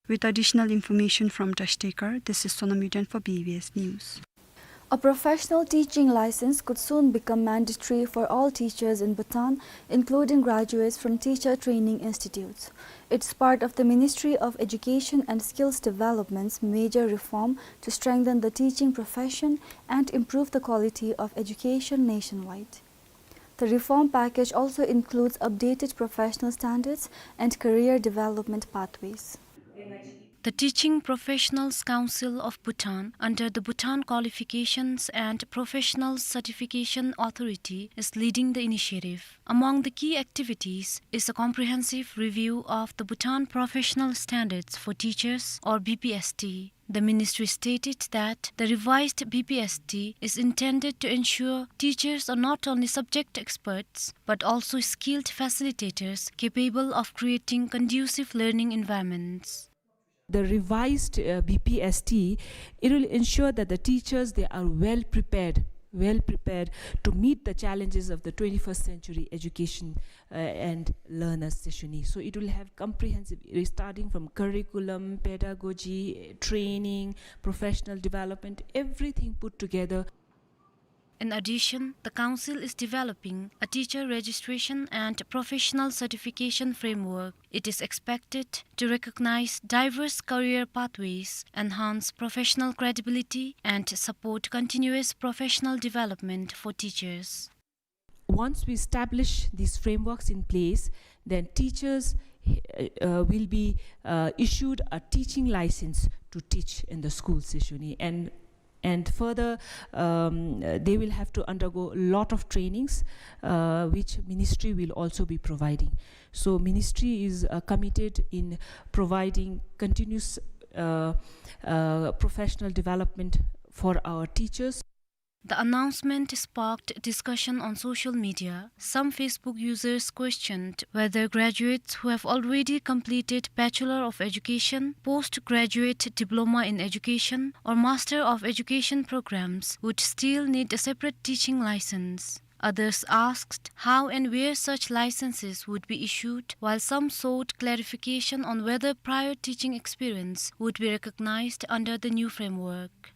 With additional information from Tashtekar, this is Sonam Yuden for B B S News. A professional teaching license could soon become mandatory for all teachers in Bhutan, including graduates from teacher training institutes. It's part of the Ministry of Education and Skills Development's major reform to strengthen the teaching profession and improve the quality of education nationwide. The reform package also includes updated professional standards and career development pathways. The Teaching Professionals Council of Bhutan, under the Bhutan Qualifications and Professionals Certification Authority, is leading the initiative. Among the key activities is a comprehensive review of the Bhutan Professional Standards for Teachers, or B P S T. The ministry stated that the revised B P S T is intended to ensure teachers are not only subject experts, but also skilled facilitators capable of creating conducive learning environments. The revised, uh, B P S T, it will ensure that the teachers, they are well prepared, well prepared to meet the challenges of the twenty-first century education, uh, and learners, ཟེར་ཞུ་ནི། So it will have comprehensive, starting from curriculum, pedagogy, training, professional development, everything put together. In addition, the council is developing a teacher registration and professional certification framework. It is expected to recognize diverse career pathways, enhance professional credibility, and support continuous professional development for teachers. Once we establish these frameworks in place, then teachers, uh, uh, will be, uh, issued a teaching license to teach in the schools, ཟེར་ཞུ་ནི། And, and further, um, uh, they will have to undergo a lot of trainings, uh, which ministry will also be providing. So ministry is, uh, committed in providing continuous, uh, uh, professional development for our teachers. The announcement sparked discussion on social media. Some Facebook users questioned whether graduates who have already completed Bachelor of Education, Postgraduate Diploma in Education, or Master of Education programs would still need a separate teaching license. Others asked how and where such licenses would be issued, while some sought clarification on whether prior teaching experience would be recognized under the new framework.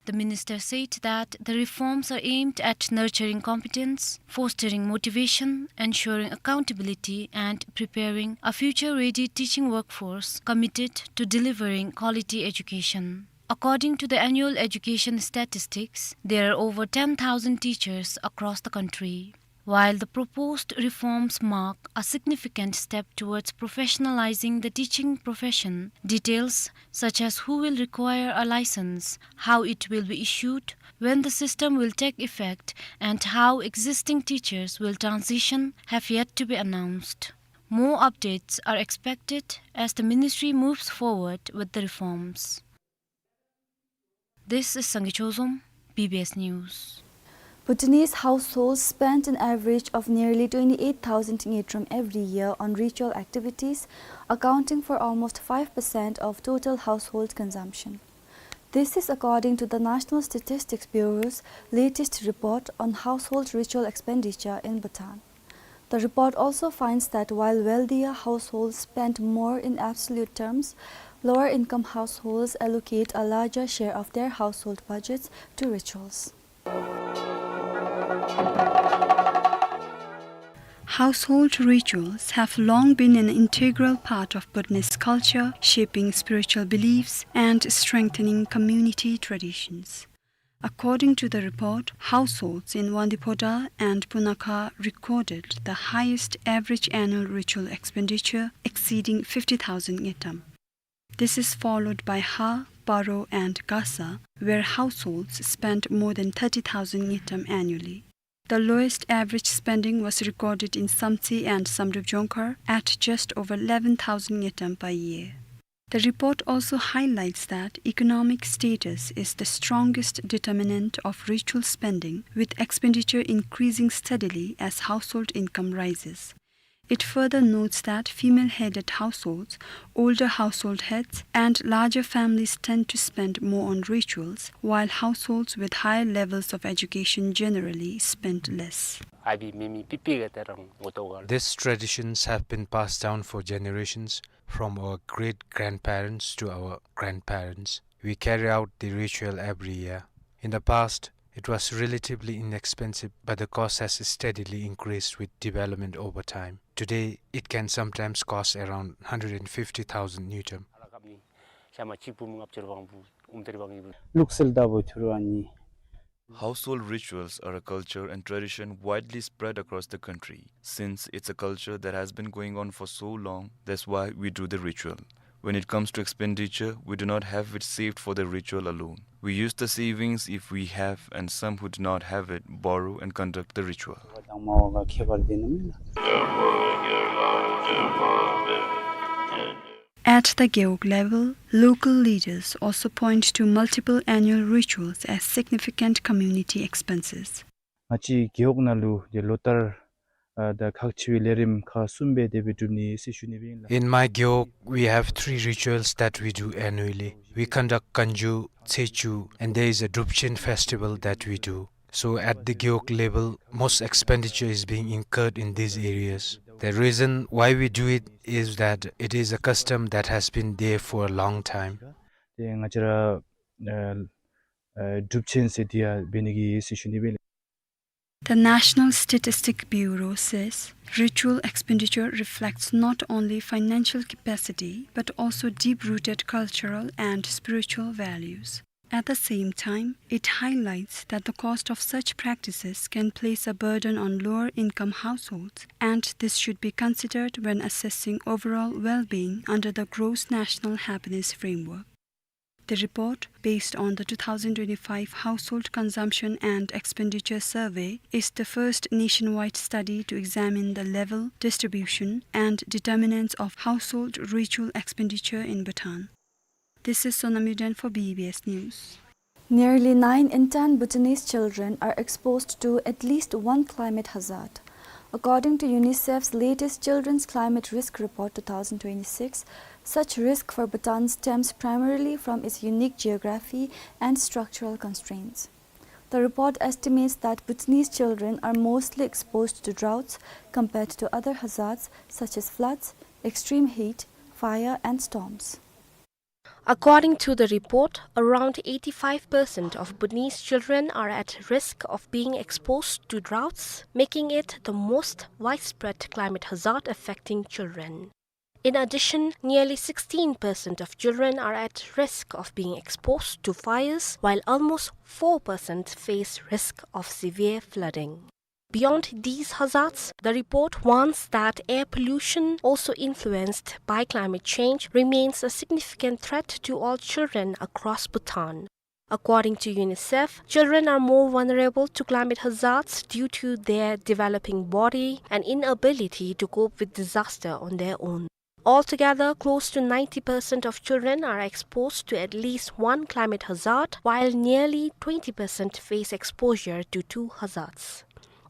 The minister said that the reforms are aimed at nurturing competence, fostering motivation, ensuring accountability, and preparing a future-ready teaching workforce committed to delivering quality education. According to the annual education statistics, there are over ten thousand teachers across the country. While the proposed reforms mark a significant step towards professionalizing the teaching profession, details such as who will require a license, how it will be issued, when the system will take effect, and how existing teachers will transition have yet to be announced. More updates are expected as the ministry moves forward with the reforms. This is Sangay Chozom, B B S News. Bhutanese households spend an average of nearly twenty-eight thousand ngultrum every year on ritual activities, accounting for almost five percent of total household consumption. This is according to the National Statistics Bureau's latest report on household ritual expenditure in Bhutan. The report also finds that while wealthier households spend more in absolute terms, lower income households allocate a larger share of their household budgets to rituals. Household rituals have long been an integral part of Bhutanese culture, shaping spiritual beliefs and strengthening community traditions. According to the report, households in Wangdue Phodrang and Punakha recorded the highest average annual ritual expenditure, exceeding fifty thousand ngultrum. This is followed by Har, Paro, and Gasa, where households spend more than thirty thousand ngultrum annually. The lowest average spending was recorded in Samtse and Samdrup Jongkhar at just over eleven thousand ngultrum per year. The report also highlights that economic status is the strongest determinant of ritual spending, with expenditure increasing steadily as household income rises. It further notes that female-headed households, older household heads, and larger families tend to spend more on rituals, while households with higher levels of education generally spend less. These traditions have been passed down for generations, from our great-grandparents to our grandparents. We carry out the ritual every year. In the past, it was relatively inexpensive, but the cost has steadily increased with development over time. Today, it can sometimes cost around hundred and fifty thousand ngultrum. Household rituals are a culture and tradition widely spread across the country. Since it's a culture that has been going on for so long, that's why we do the ritual. When it comes to expenditure, we do not have it saved for the ritual alone. We use the savings, if we have, and some who do not have it, borrow and conduct the ritual. At the Gewog level, local leaders also point to multiple annual rituals as significant community expenses. ང་བཅས་གེའོག་ནང་ལུ་ཏེ་ལོ་ལྟར་ཨ་ད་ཁག་ཆེ་བའི་ལས་རིམ་ཁག་གསུམ་སྦེ་དེ་སྦེ་སྒྲུབ་ནི་ཟེར་ཞུ་ནི་སྦེ་ཨིན་ལགས། In my Gewog, we have three rituals that we do annually. We conduct Kanju, Tsechu, and there is a Drupchen festival that we do. So at the Gewog level, most expenditure is being incurred in these areas. The reason why we do it is that it is a custom that has been there for a long time. ཏེ་ང་བཅས་ར་ཨ་ཨ་སྒྲུབ་ཆེན་ཟེར་དེ་ཡང་འབད་ནི་གི་ཟེར་ཞུ་ནི་སྦེ་ཨིན་ལགས། The National Statistic Bureau says ritual expenditure reflects not only financial capacity but also deep-rooted cultural and spiritual values. At the same time, it highlights that the cost of such practices can place a burden on lower-income households, and this should be considered when assessing overall well-being under the Gross National Happiness Framework. The report, based on the two thousand twenty-five Household Consumption and Expenditure Survey, is the first nationwide study to examine the level, distribution, and determinants of household ritual expenditure in Bhutan. This is Sonam Yuden for B B S News. Nearly nine in ten Bhutanese children are exposed to at least one climate hazard. According to UNICEF's latest Children's Climate Risk Report two thousand twenty-six, such risk for Bhutan stems primarily from its unique geography and structural constraints. The report estimates that Bhutanese children are mostly exposed to droughts compared to other hazards such as floods, extreme heat, fire, and storms. According to the report, around eighty-five percent of Bhutanese children are at risk of being exposed to droughts, making it the most widespread climate hazard affecting children. In addition, nearly sixteen percent of children are at risk of being exposed to fires, while almost four percent face risk of severe flooding. Beyond these hazards, the report warns that air pollution, also influenced by climate change, remains a significant threat to all children across Bhutan. According to UNICEF, children are more vulnerable to climate hazards due to their developing body and inability to cope with disaster on their own. Altogether, close to ninety percent of children are exposed to at least one climate hazard, while nearly twenty percent face exposure to two hazards.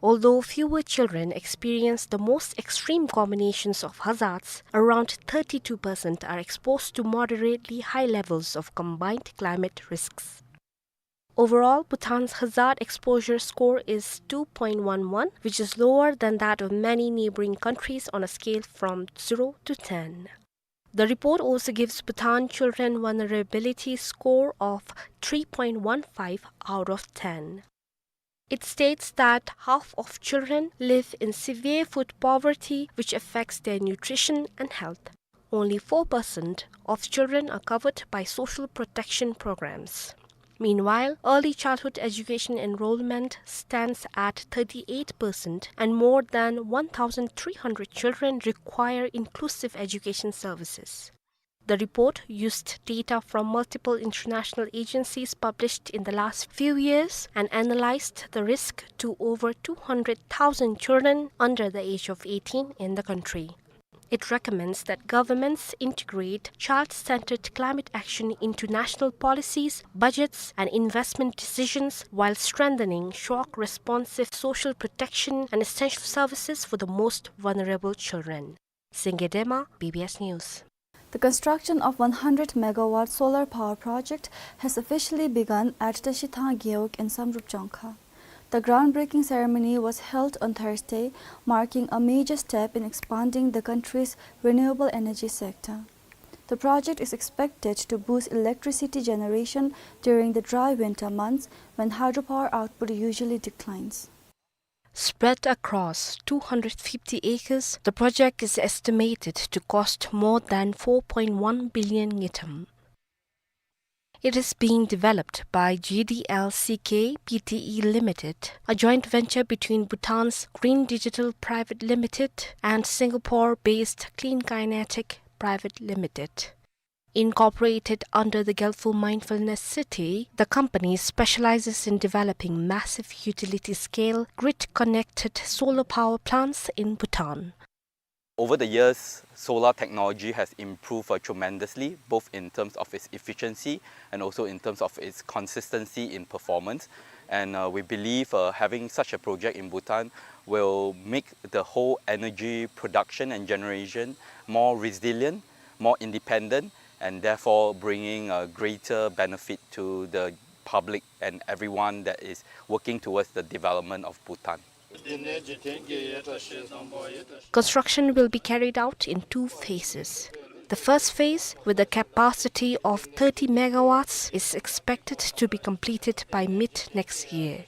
Although fewer children experience the most extreme combinations of hazards, around thirty-two percent are exposed to moderately high levels of combined climate risks. Overall, Bhutan's hazard exposure score is two point one one, which is lower than that of many neighboring countries on a scale from zero to ten. The report also gives Bhutan children vulnerability score of three point one five out of ten. It states that half of children live in severe food poverty, which affects their nutrition and health. Only four percent of children are covered by social protection programs. Meanwhile, early childhood education enrollment stands at thirty-eight percent, and more than one thousand three hundred children require inclusive education services. The report used data from multiple international agencies published in the last few years and analyzed the risk to over two hundred thousand children under the age of eighteen in the country. It recommends that governments integrate child-centered climate action into national policies, budgets, and investment decisions while strengthening shock-responsive social protection and essential services for the most vulnerable children. Singye Dema, B B S News. The construction of one hundred megawatt solar power project has officially begun at Tashithang Gewog in Samdrup Jongkhar. The groundbreaking ceremony was held on Thursday, marking a major step in expanding the country's renewable energy sector. The project is expected to boost electricity generation during the dry winter months when hydropower output usually declines. Spread across two hundred fifty acres, the project is estimated to cost more than four point one billion ngultrum. It is being developed by G D L C K P T E Limited, a joint venture between Bhutan's Green Digital Private Limited and Singapore-based Clean Kinetic Private Limited. Incorporated under the Gelfu Mindfulness City, the company specializes in developing massive utility-scale, grid-connected solar power plants in Bhutan. Over the years, solar technology has improved, uh, tremendously, both in terms of its efficiency and also in terms of its consistency in performance. And, uh, we believe, uh, having such a project in Bhutan will make the whole energy production and generation more resilient, more independent, and therefore bringing a greater benefit to the public and everyone that is working towards the development of Bhutan. Construction will be carried out in two phases. The first phase, with a capacity of thirty megawatts, is expected to be completed by mid next year.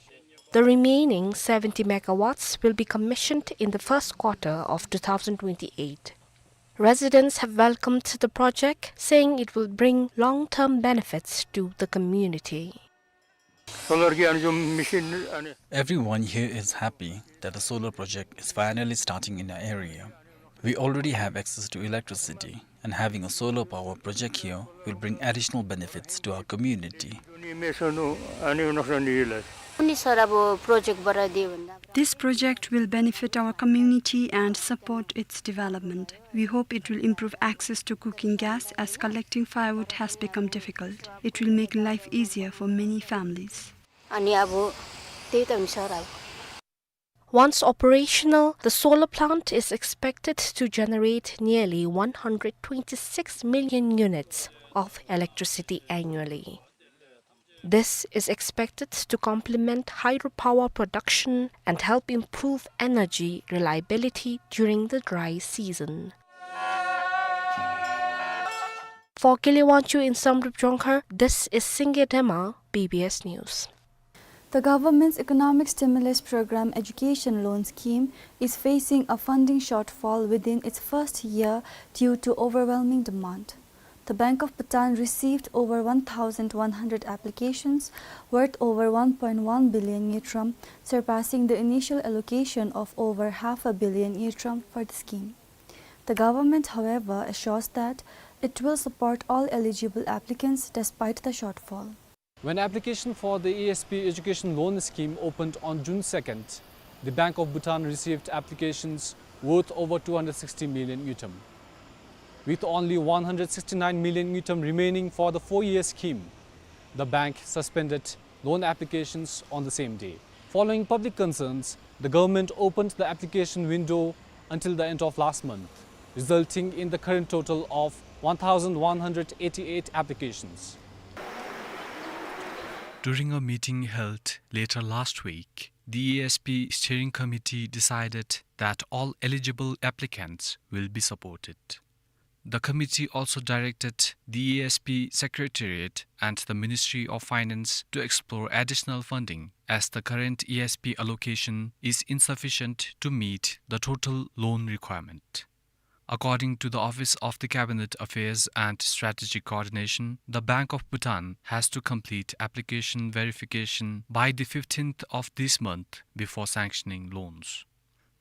The remaining seventy megawatts will be commissioned in the first quarter of two thousand twenty-eight. Residents have welcomed the project, saying it will bring long-term benefits to the community. Solar ki ani jo machine ani. Everyone here is happy that the solar project is finally starting in our area. We already have access to electricity, and having a solar power project here will bring additional benefits to our community. Ani machine ani no sandi la. Ani sara bo project bara de banda. This project will benefit our community and support its development. We hope it will improve access to cooking gas, as collecting firewood has become difficult. It will make life easier for many families. Ani abo tei ta misara. Once operational, the solar plant is expected to generate nearly one hundred twenty-six million units of electricity annually. This is expected to complement hydropower production and help improve energy reliability during the dry season. For Kele Wangchuk in Samdrup Jongkhar, this is Singye Dema, B B S News. The government's economic stimulus program Education Loan Scheme is facing a funding shortfall within its first year due to overwhelming demand. The Bank of Bhutan received over one thousand one hundred applications worth over one point one billion ngultrum, surpassing the initial allocation of over half a billion ngultrum for the scheme. The government, however, assures that it will support all eligible applicants despite the shortfall. When application for the E S P Education Loan Scheme opened on June second, the Bank of Bhutan received applications worth over two hundred sixty million ngultrum. With only one hundred sixty-nine million ngultrum remaining for the four-year scheme, the bank suspended loan applications on the same day. Following public concerns, the government opened the application window until the end of last month, resulting in the current total of one thousand one hundred eighty-eight applications. During a meeting held later last week, the E S P Steering Committee decided that all eligible applicants will be supported. The committee also directed the E S P Secretariat and the Ministry of Finance to explore additional funding, as the current E S P allocation is insufficient to meet the total loan requirement. According to the Office of the Cabinet Affairs and Strategic Coordination, the Bank of Bhutan has to complete application verification by the fifteenth of this month before sanctioning loans.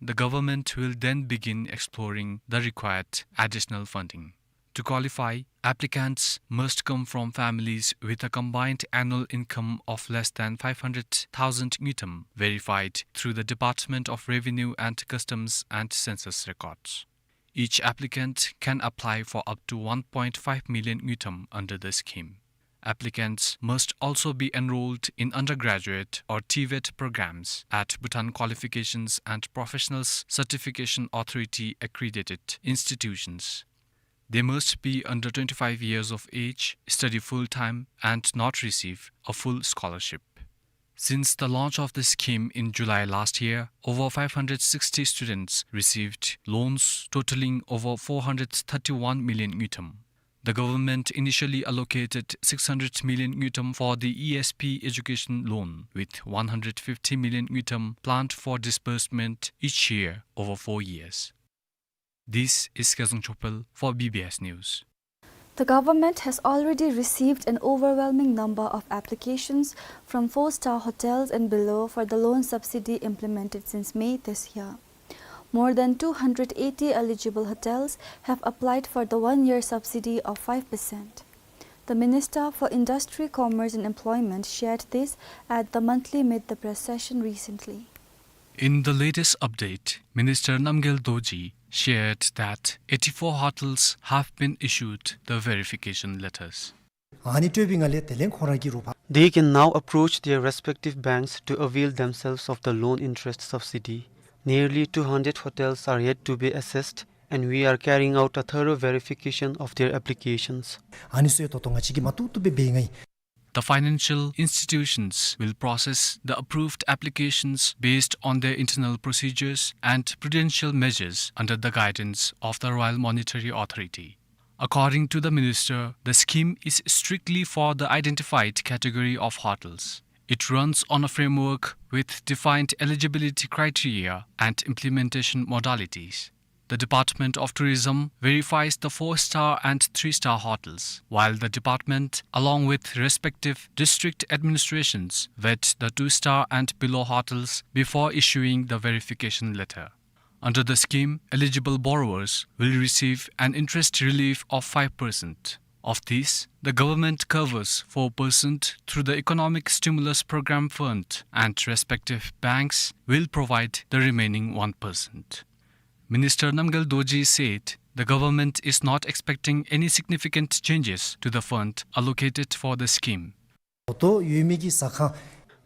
The government will then begin exploring the required additional funding. To qualify, applicants must come from families with a combined annual income of less than five hundred thousand ngultrum, verified through the Department of Revenue and Customs and census records. Each applicant can apply for up to one point five million ngultrum under the scheme. Applicants must also be enrolled in undergraduate or TVET programs at Bhutan Qualifications and Professionals Certification Authority accredited institutions. They must be under twenty-five years of age, study full-time, and not receive a full scholarship. Since the launch of the scheme in July last year, over five hundred sixty students received loans totaling over four hundred thirty-one million ngultrum. The government initially allocated six hundred million ngultrum for the E S P education loan, with one hundred fifty million ngultrum planned for disbursement each year over four years. This is Kezang Chopel for B B S News. The government has already received an overwhelming number of applications from four-star hotels and below for the loan subsidy implemented since May this year. More than two hundred eighty eligible hotels have applied for the one-year subsidy of five percent. The Minister for Industry, Commerce and Employment shared this at the monthly Meet the Press session recently. In the latest update, Minister Namgyel Dorji shared that eighty-four hotels have been issued the verification letters. ཨ་ནི་སྤྲོད་པའི་ངང་ལས་དེ་ལས་ཁོང་ར་གི་རོགས་པ། They can now approach their respective banks to avail themselves of the loan interest subsidy. Nearly two hundred hotels are yet to be assessed, and we are carrying out a thorough verification of their applications. ཨ་ནི་ཚུ་ཡང་ད་ལྟོ་ང་བཅས་ཀྱིས་མ་བཏུབ་བཏུབ་སྦེ་འབད་ནི་ཨིན། The financial institutions will process the approved applications based on their internal procedures and prudential measures under the guidance of the Royal Monetary Authority. According to the minister, the scheme is strictly for the identified category of hotels. It runs on a framework with defined eligibility criteria and implementation modalities. The Department of Tourism verifies the four-star and three-star hotels, while the department, along with respective district administrations, vet the two-star and below hotels before issuing the verification letter. Under the scheme, eligible borrowers will receive an interest relief of five percent. Of this, the government covers four percent through the Economic Stimulus Program Fund, and respective banks will provide the remaining one percent. Minister Namgyel Dorji said the government is not expecting any significant changes to the fund allocated for the scheme. ད་ལྟོ་ཡོད་མི་གི་ཟ་ཁང་།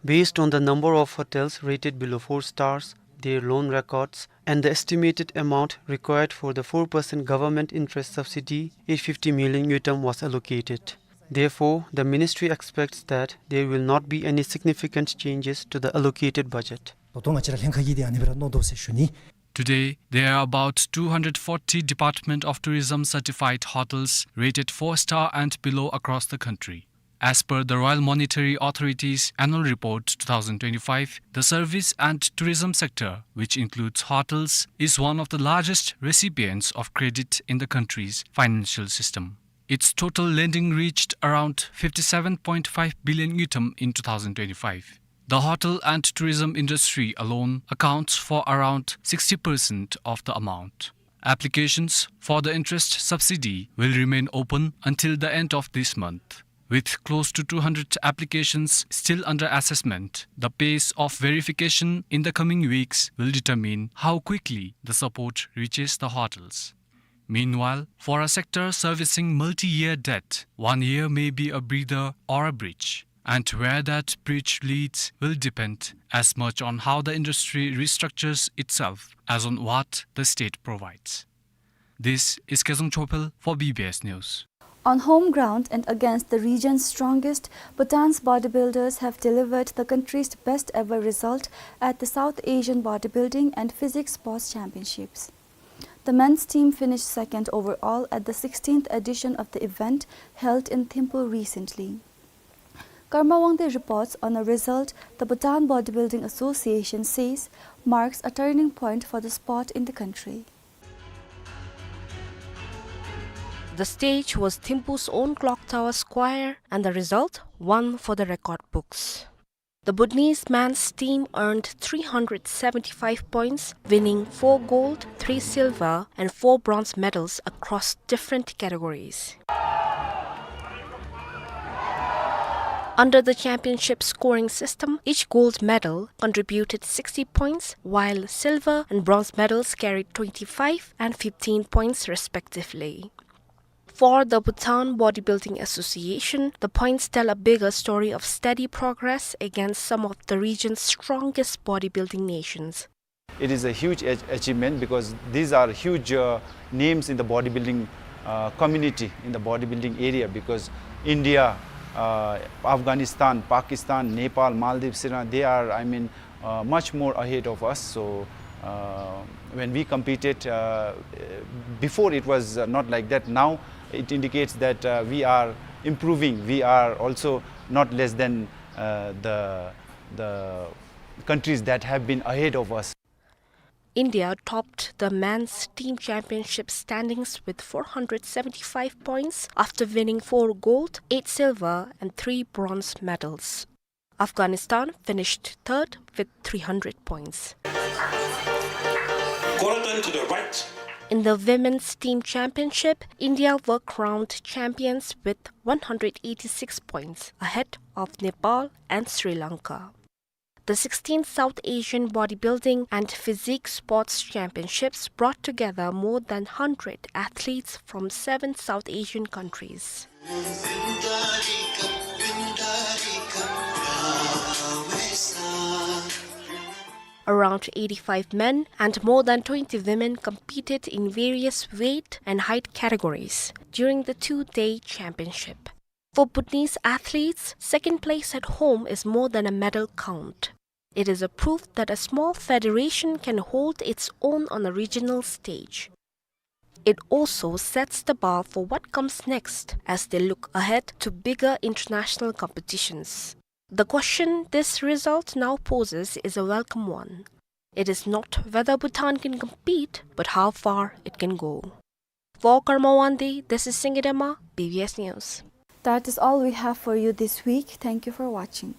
Based on the number of hotels rated below four stars, their loan records, and the estimated amount required for the four percent government interest subsidy, eight fifty million ngultrum was allocated. Therefore, the ministry expects that there will not be any significant changes to the allocated budget. ད་ལྟོ་ང་བཅས་ར་ལྷན་ཁག་གིས་དེ་ཨ་ནི་སྦེ་ར་མནོ་དོ་ཟེར་ཞུ་ནི། Today, there are about two hundred forty Department of Tourism certified hotels rated four star and below across the country. As per the Royal Monetary Authority's Annual Report two thousand twenty-five, the service and tourism sector, which includes hotels, is one of the largest recipients of credit in the country's financial system. Its total lending reached around fifty-seven point five billion ngultrum in two thousand twenty-five. The hotel and tourism industry alone accounts for around sixty percent of the amount. Applications for the interest subsidy will remain open until the end of this month. With close to two hundred applications still under assessment, the pace of verification in the coming weeks will determine how quickly the support reaches the hotels. Meanwhile, for a sector servicing multi-year debt, one year may be a breather or a bridge. And where that bridge leads will depend as much on how the industry restructures itself as on what the state provides. This is Kezang Chopel for B B S News. On home ground and against the region's strongest, Bhutan's bodybuilders have delivered the country's best ever result at the South Asian Bodybuilding and Physique Sports Championships. The men's team finished second overall at the sixteenth edition of the event held in Thimphu recently. Karma Wangte reports on a result the Bhutan Bodybuilding Association says marks a turning point for the sport in the country. The stage was Thimphu's own Clock Tower Square, and the result, one for the record books. The Bhutanese men's team earned three hundred seventy-five points, winning four gold, three silver, and four bronze medals across different categories. Under the championship scoring system, each gold medal contributed sixty points, while silver and bronze medals carried twenty-five and fifteen points respectively. For the Bhutan Bodybuilding Association, the points tell a bigger story of steady progress against some of the region's strongest bodybuilding nations. It is a huge ach-, achievement because these are huge, uh, names in the bodybuilding, uh, community, in the bodybuilding area, because India, uh, Afghanistan, Pakistan, Nepal, Maldives, Sri Lanka, they are, I mean, uh, much more ahead of us. So, uh, when we competed, uh, before it was, uh, not like that. Now it indicates that, uh, we are improving. We are also not less than, uh, the, the countries that have been ahead of us. India topped the men's team championship standings with four hundred seventy-five points after winning four gold, eight silver, and three bronze medals. Afghanistan finished third with three hundred points. Quarter turn to the right. In the women's team championship, India were crowned champions with one hundred eighty-six points, ahead of Nepal and Sri Lanka. The sixteenth South Asian Bodybuilding and Physique Sports Championships brought together more than hundred athletes from seven South Asian countries. Around eighty-five men and more than twenty women competed in various weight and height categories during the two-day championship. For Bhutanese athletes, second place at home is more than a medal count. It is a proof that a small federation can hold its own on a regional stage. It also sets the bar for what comes next as they look ahead to bigger international competitions. The question this result now poses is a welcome one. It is not whether Bhutan can compete, but how far it can go. For Karma Wangdi, this is Singye Dema, B B S News. That is all we have for you this week. Thank you for watching.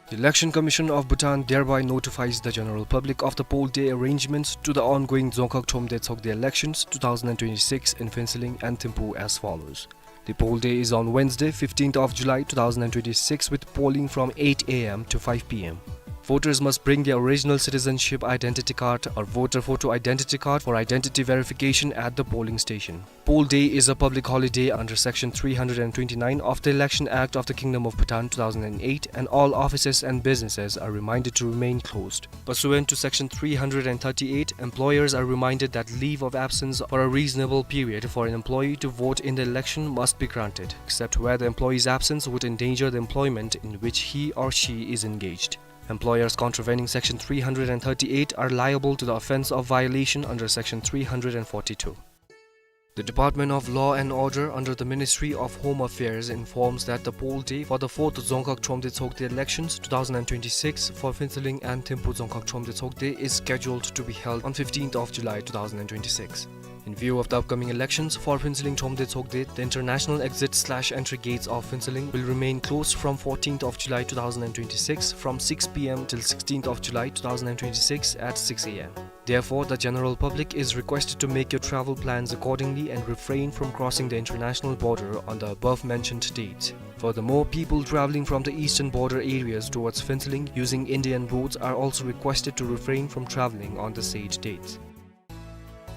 The Election Commission of Bhutan thereby notifies the general public of the poll day arrangements to the ongoing Dzongkhag Thromde Tshogde elections two thousand twenty-six in Phuentsholing and Thimphu as follows. The poll day is on Wednesday, fifteenth of July two thousand twenty-six, with polling from eight A M to five P M. Voters must bring their original citizenship identity card or voter photo identity card for identity verification at the polling station. Poll day is a public holiday under Section three hundred twenty-nine of the Election Act of the Kingdom of Bhutan two thousand eight, and all offices and businesses are reminded to remain closed. Pursuant to Section three hundred thirty-eight, employers are reminded that leave of absence for a reasonable period for an employee to vote in the election must be granted, except where the employee's absence would endanger the employment in which he or she is engaged. Employers contravening Section three hundred thirty-eight are liable to the offence of violation under Section three hundred forty-two. The Department of Law and Order under the Ministry of Home Affairs informs that the poll day for the fourth Dzongkhag Thromde Tshogde elections two thousand twenty-six for Phuentsholing and Thimphu Dzongkhag Thromde Tshogde is scheduled to be held on fifteenth of July two thousand twenty-six. In view of the upcoming elections for Phuentsholing Thromde Tshogde, the international exit slash entry gates of Phuentsholing will remain closed from fourteenth of July two thousand twenty-six from six P M till sixteenth of July two thousand twenty-six at six A M. Therefore, the general public is requested to make your travel plans accordingly and refrain from crossing the international border on the above mentioned dates. Furthermore, people traveling from the eastern border areas towards Phuentsholing using Indian roads are also requested to refrain from traveling on the said dates.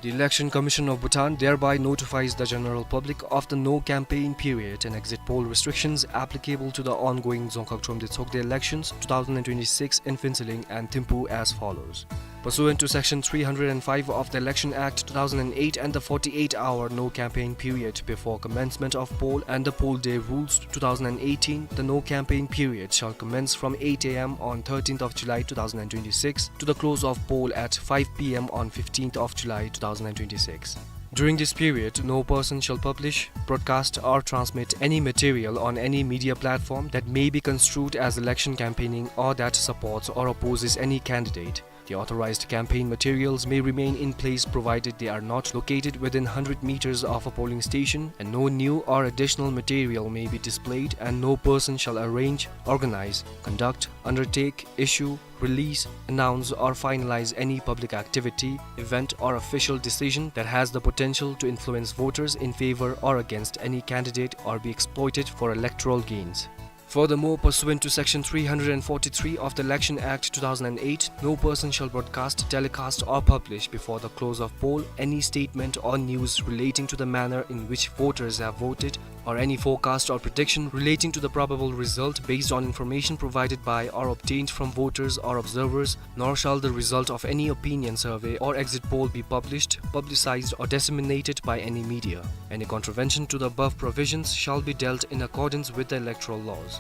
The Election Commission of Bhutan thereby notifies the general public of the no campaign period and exit poll restrictions applicable to the ongoing Dzongkhag Thromde Tshogde elections two thousand twenty-six in Phuentsholing and Thimphu as follows. Pursuant to Section three hundred five of the Election Act two thousand eight and the forty-eight hour no campaign period before commencement of poll and the poll day rules two thousand eighteen, the no campaign period shall commence from eight A M on thirteenth of July two thousand twenty-six to the close of poll at five P M on fifteenth of July two thousand twenty-six. During this period, no person shall publish, broadcast, or transmit any material on any media platform that may be construed as election campaigning or that supports or opposes any candidate. The authorized campaign materials may remain in place provided they are not located within hundred meters of a polling station, and no new or additional material may be displayed, and no person shall arrange, organize, conduct, undertake, issue, release, announce, or finalize any public activity, event, or official decision that has the potential to influence voters in favor or against any candidate or be exploited for electoral gains. Furthermore, pursuant to Section three hundred forty-three of the Election Act two thousand eight, no person shall broadcast, telecast, or publish before the close of poll any statement or news relating to the manner in which voters have voted, or any forecast or prediction relating to the probable result based on information provided by or obtained from voters or observers, nor shall the result of any opinion survey or exit poll be published, publicized, or disseminated by any media. Any contravention to the above provisions shall be dealt in accordance with the electoral laws.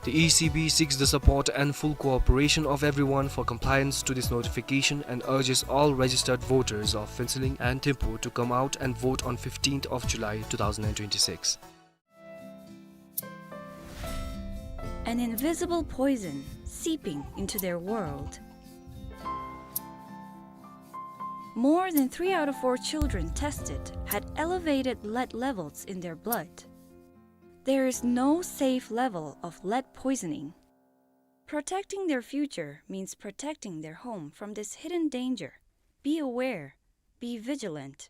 The E C B seeks the support and full cooperation of everyone for compliance to this notification and urges all registered voters of Phuentsholing and Thimphu to come out and vote on fifteenth of July two thousand twenty-six. An invisible poison seeping into their world. More than three out of four children tested had elevated lead levels in their blood. There is no safe level of lead poisoning. Protecting their future means protecting their home from this hidden danger. Be aware. Be vigilant.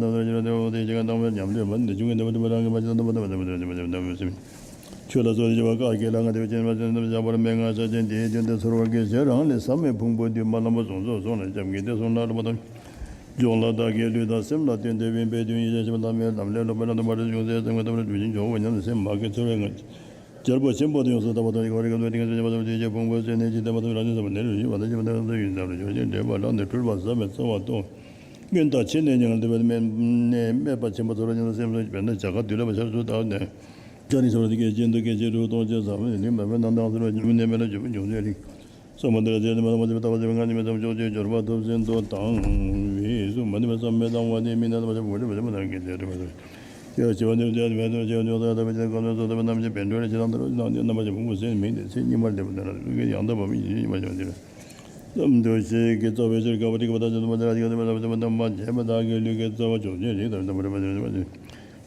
དང་དེ་ཅི་ག་དང་བའི་ཉམས་ལེན་མ་འདི་བྱུང་གི་འདི་མ་འདི་མ་རང་གི་མ་ཅི་དང་དང་མ་དང་མ་དང་མ་དང་མ་དང་མ་དང་མ་དང་མ་དང་མ་དང་མ་དང་མ་དང་མ་དང་མ་དང་མ་ཆོས་ལ་སོགས་ཏེ་བྱ་བ་བཀའ་བརྒྱད་ལ་ལྔ་དེ་བ་ཅན་མ་ཅན་རྣམས་བཞག་པར་མན་ངག་ཆ་ཅན་དེའི་རྒྱུན་དེ་ཚོར་བར་གྱིས་ཤིག། རང་ལས་ཟབ་མོའི་ཕུང་པོ་འདུས་མ་བླངས་པ་གཟུངས་སོགས་གསུངས་ལ་སྐྱབས་ཀྱི་དེ་གསུངས་ལ་སློབ་པ་དང་སྦྱོང་ལ་བདག་གི་ལུས་དང་སེམས་ལ་བརྟེན་ཏེ་དབེན་པའི་དུས་ཡིན་ཞེས་ཤེས་པ་ལ་མེད་ལམ་ལས་སློབ་པ་ལ་སློབ་པར་བྱུང་ཚེ་ཚང་མ་ཐོབ་པར་དུས་ཡིན་འཇོག་པ་ཉམས་སུ་སེམས་མ་སྐྱེས་ཚོར་བའི་ངང་རྒྱལ་པོ་ཆེན་པོ་དུ་ཡོངས་སུ་དག་པ་དང་ཡི་གེ་བ་རི་ག་དུ་ཏིང་ངེ་འཛིན་ཆེན་པོ་དང་ཏིང་ངེ་འཛིན་ཕུང་པོ་ཟད་ནས་ཇི་ལྟ་བ་དང་རང་བཞིན་བསམ་པ་ནས་རུ་ཞི་བ་དང་ཞི་བ་དང་ཡོན་ཏན་རུ་ཞི་བ་དང་ཆེ་ནས་ཉམས་ལྡན་གྲོལ་བ་ཟབ་པའི་རྩ་བ་རྟོགས། སྔོན་དང་ཕྱི་ནས་མྱང་འདས་པའི་སྨད་པ་ཆེན་པོ་ཚོར་བ་ཉམས་སུ་སེམས་སུ་དཔེར་ན་བྱ་དཀར་དུས་ལ་བ་ཤར་ཚུལ་ལྟ་བ་ནས། ཤར་ནས་ཤར་བ་དེ་སྐད་ཅན་དུ་སྐད་ཅིག་རུ་སྟོང་ཆེན་ཟབ་མོ་ནི་མ་བས་ན་དང་ཟེར་བ་ཉམས་ནས་མེད་ལ་འཇུག་པ་འབྱུང་ཚུལ་ལས། སོ་མ་འདི་ལ་རྗེས་མ་མ་ཅི་ལྟ་བ་ཟེར་བའི་ངག་ནི་མེད་ཙམ་ཕྱོགས་ཆོས་སྦྱོར་བ་ཐོབ་ཟིན་དུ་དང་བའི་གཟུགས་མ་ནི་མེད་ཙམ་མེད་དང་བ་ནི་མི་ནད་མ་ཅི་བུ་ལི་མ་ཅི་མ་དང་སྐད་ཅིག་རུ་མ་ཅི། ཡ་ཞི་བ་ནི་རྒྱ་མེད་དུ་ཞི་བ་ཉོ་ས་ཡ་ད་བ་ཅི་ཀ་མེད་སོ་ད་བ་རྣམ་ཅན་བེན་ཀྲོ་རེ་ཅི་དང་ད་ར་ཅི་དང་ནི་རྣམ་པ་ཅི་ཕུང་པོ་ཟད་མིང་དེ་ཚེ་སྙིགས་མར་འདས་པ་ནི་ར་ཡང་དག་པ་མི་ཡིན་ཉི་མ་ཅི་མ་ཅི་ར། ཙམ་དུ་ཞིག་གི་རྩ་བའི་ཕྱིར་དགའ་བ་ཏི་ག་པ་དང་ཅི་དང་མ་ཅི་ར་ཅི་ག་དང་མ་ཅི་མ་དང་མ་བྱས་པ་དག་གི་ལུས་ཀྱི་རྩ་བ་ཕྱོགས་ཆོས་རིགས་དང་ལྡན་པ་རེད་པ་ཅི་མ་ཅི།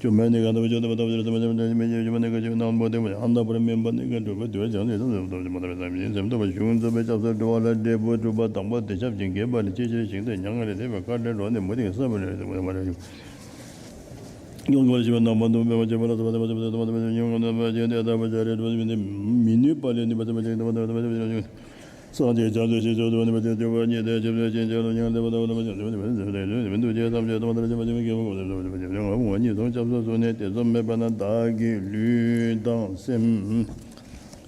བཅོམ་མེད་ནི་གང་དག་པའི་ཆོས་སྟོན་པ་ལྟ་བུ་ཅི་ར་ཙམ་ཅི་མ་ཅི་མི་ཉེ་བཅོམ་མེད་ནི་ག་ཅི་སྣང་བ་ལྡན་པ་ཡང་དག་པར་སྨིན་པ་ནི་ག་གྲུབ་པའི་དུས་ཅང་ནི་ཙམ་ཙམ་ཙམ་ཙམ་ཙམ་ཙམ་ཙམ་ཙམ་ཙམ་ཙམ་ཙམ་ཙམ་ཙམ་ཙམ་བྱུང་ཚུལ་བའི་སྐྱབས་སུ་འགྲོ་བ་ལ་འབྲས་བུ་གྲུབ་པ་དང་པོ་དེ་ཆབ་ཅིང་རྒྱས་པ་ལས་ཅི་ཕྱིར་ཞིང་དེ་མྱ་ངན་ལས་འདས་པའི་མཁའ་འགྲོའི་རོ་ནི་མུ་སྟེགས་ས་བོན་ལས་ཟེར་བ་མ་རེ་ཡོང་གི་བ་ཞིག་མ་ནམ་མ་དུ་མེད་པ་ཅི་བ་ལ་ས་བ་ཏ་བ་ཏ་བ་ཏ་བ་ཏ་བ་ཉུང་ངུ་ན་བ་ཅི་དེ་ལྟ་བུ་ཅི་རེ་འགྲོ་མི་མི་ནུས་པ་ལས་ནུས་པ་ཙམ་ཅིག་ཏ་བ་ཏ་བ་ཏ་བ་ཏ་བ་སངས་རྒྱས་བྱང་ཆུབ་ཤིང་མཆོག་ཏུ་བ་ནི་མ་ཏེ་སྟོན་པ་ཉིད་དེ་ཆབ་སྲིད་ཅན་ཅན་ལ་མྱང་འདས་པ་ལྟ་བུ་ལ་མ་ཞིག་མི་འདུག་ཅེས་ཙམ་ཅིག་ཏ་བ་ཏ་བ་ཏ་བ་ཏ་བ་ཉིད་དུ་སྐྱབས་སུ་སོང་ནས་དེ་ཙམ་མེད་པ་ན་བདག་གི་ལུས་དང་སེམས་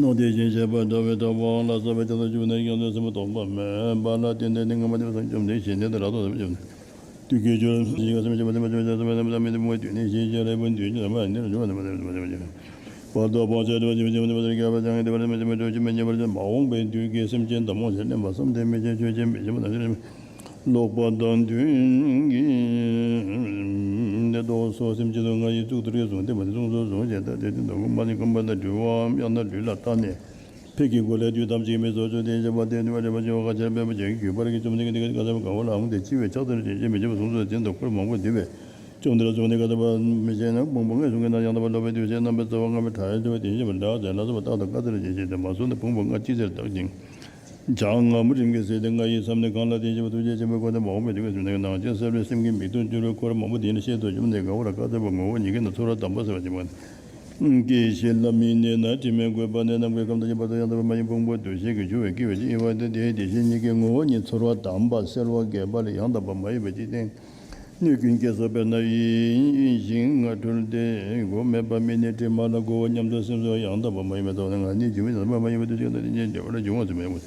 ནོར་དེ་བཞིན་གཤེགས་པ་འདྲ་བའི་གྲགས་པ་ལ་སོགས་པའི་ཁྱབ་བདག་བཅུ་པོ་ནི་ཡང་དུ་སེམས་པ་ལྡོག་པ་མེད་པ་ལ་བརྟེན་ཏེ་ནི་སྔ་མ་དེ་བསམ་བཅོམ་ལྡན་འདས་ཞི་གནས་དང་རབ་ཏུ་བྱུང་། དུས་ཀྱི་རྒྱུར་ཞི་གནས་སེམས་བསྐྱེད་པ་དེ་མ་བྱུང་བ་ཟེར་བ་ནི་མི་དེ་མོ་དུས་ནི་ཤེས་བྱ་རེ་བུ་དུས་ཀྱི་ལམ་ནི་རུ་ཇོ་བ་ནི་མ་དེ་མ་དེ་མ་དེ་བར་དུ་བག་ཆགས་དྲི་བ་ཇི་བཞིན་ཇི་ལྟར་བསྐྱེད་པ་ཅང་དེ་བར་མི་ཇི་མ་གྲོལ་ཅི་མི་ཉེ་བར་ཅི་མ་འོངས་པའི་དུས་ཀྱི་སེམས་ཅན་དང་མོ་ཞེས་གླེན་པ་བསམ་གཏན་མི་བྱེད་ཆོས་ཅན་མི་བྱེད་པ་དང་ལོག་པ་དང་མཐུན་གྱི་ལྡོག་སོགས་སེམས་ཅན་དུ་ང་ཡིས་གཙུག་ཏོར་གྱིས་བཟུང་སྟེ་མ་ནི་གསུངས་སོ་གསུངས་ཞེས་ད་དེ་དུས་དང་པོ་མ་ནི་སྐོམ་པ་དང་འཁྲུལ་བའམ་ཡང་ན་ལུས་ལ་བརྟགས་ནས། ཕས་ཀྱི་སྒོ་ལས་དུས་ཐམས་ཅད་མི་སོ་ཅོག་དེ་བྱེད་པ་དེ་ནུས་པ་རེ་བ་ཅོ་ག་ཆར་འབད་པ་ཅན་གྱི་བར་གྱི་བཅོམ་ལྡན་གྱི་དེ་ག་ས་གང་བ་ལའང་དེ་ཅི་བས་ཆགས་ཚུལ་ཅན་ཅན་མི་བྱེད་པ་གསུངས་སོ། དེ་དུས་འཁོར་མང་པོ་འདུས་པས་བཅོམ་ལྡན་འདས་ལ་གསུངས་པ་ནི་ག་ས་པ་མི་ཤེས་ན་ཕུང་པོ་ལྔའི་གཟུགས་ཀྱི་ནང་ཡང་དག་པར་ལོག་པའི་འདུ་ཤེས་རྣམ་པར་རྩོལ་བ་ལྔ་པོའི་ཕྲ་རྒྱས་ཚོར་བ་དེ་བཞིན་པར་བདག་ཟེར་ལ་སོགས་པ་རྟག་དང་བཀག་ཚུལ་ཅན་ཅན་མ་གསུངས་ཏེ་ཕུང་པོ་ལྔ་ཅི་ཟེར་བརྟག་ཅིང་། བྱ་ངང་མོ་རིམ་གྱིས་ཟད་དེ་ང་ཡི་བསམ་ནི་གང་ལ་དེ་བཞིན་པ་ཐུགས་རྗེ་ཆེན་པོའི་སྒོ་ནས་མ་འོངས་པའི་དུས་ཀྱི་ནང་ཅན་གསལ་བའི་སེམས་ཀྱི་མིག་ཏུ་གྱུར་པའི་འཁོར་མང་པོ་དེ་ནི་ཤེས་སོ། བཅོམ་ལྡན་འདས་ག་བ་ལ་བཀག་ཚུལ་པ་ངོ་བོ་ཉིད་ཀྱིས་ནི་ཚོར་བ་དམ་པ་ཟེར་བ་ཅིག་མ། སྐྱེ་ཤི་ལམ་ཡིན་ནས་ན་དྲི་མས་གོས་པ་ནས་ནམ་མཁའི་ཁམས་དང་ཁྱད་པར་དུ་ཡང་དག་པ་མ་ཡིན། ཕུང་པོ་འདུ་ཤེས་ཀྱིས་གྱུར་པའི་སྐྱེ་བའི་སྐྱེ་བ་དེ་དེའི་དེ་བཞིན་ཉིད་ཀྱི་ངོ་བོ་ཉིད་ཚོར་བ་དམ་པ་གསལ་བ་རྒྱས་པ་ལས་ཡང་དག་པ་མ་ཡིན་པ་ཅི་སྟེ། སྣོད་ཀུན་སྐྱེ་སོ། དཔེར་ན་ཡིད་ཤིང་ང་འཁྲུལ་ཏེ་སྒོ་མེད་པ་མེ་ནི་དྲི་མ་ལ་གོ་བ་སྙམ་དུ་སེམས་སོ། ཡང་དག་པ་མ་ཡིན་པ་ལྟ་བུ་ནི་ང་ནི་འབྱུང་བའི་ནམ་མཁའ་མ་ཡིན་པ་དེ་བཞིན་དུ་དེ་ཉིད་རྒྱས་པར་འབྱུང་བ་ཟེར་མི་དགོས།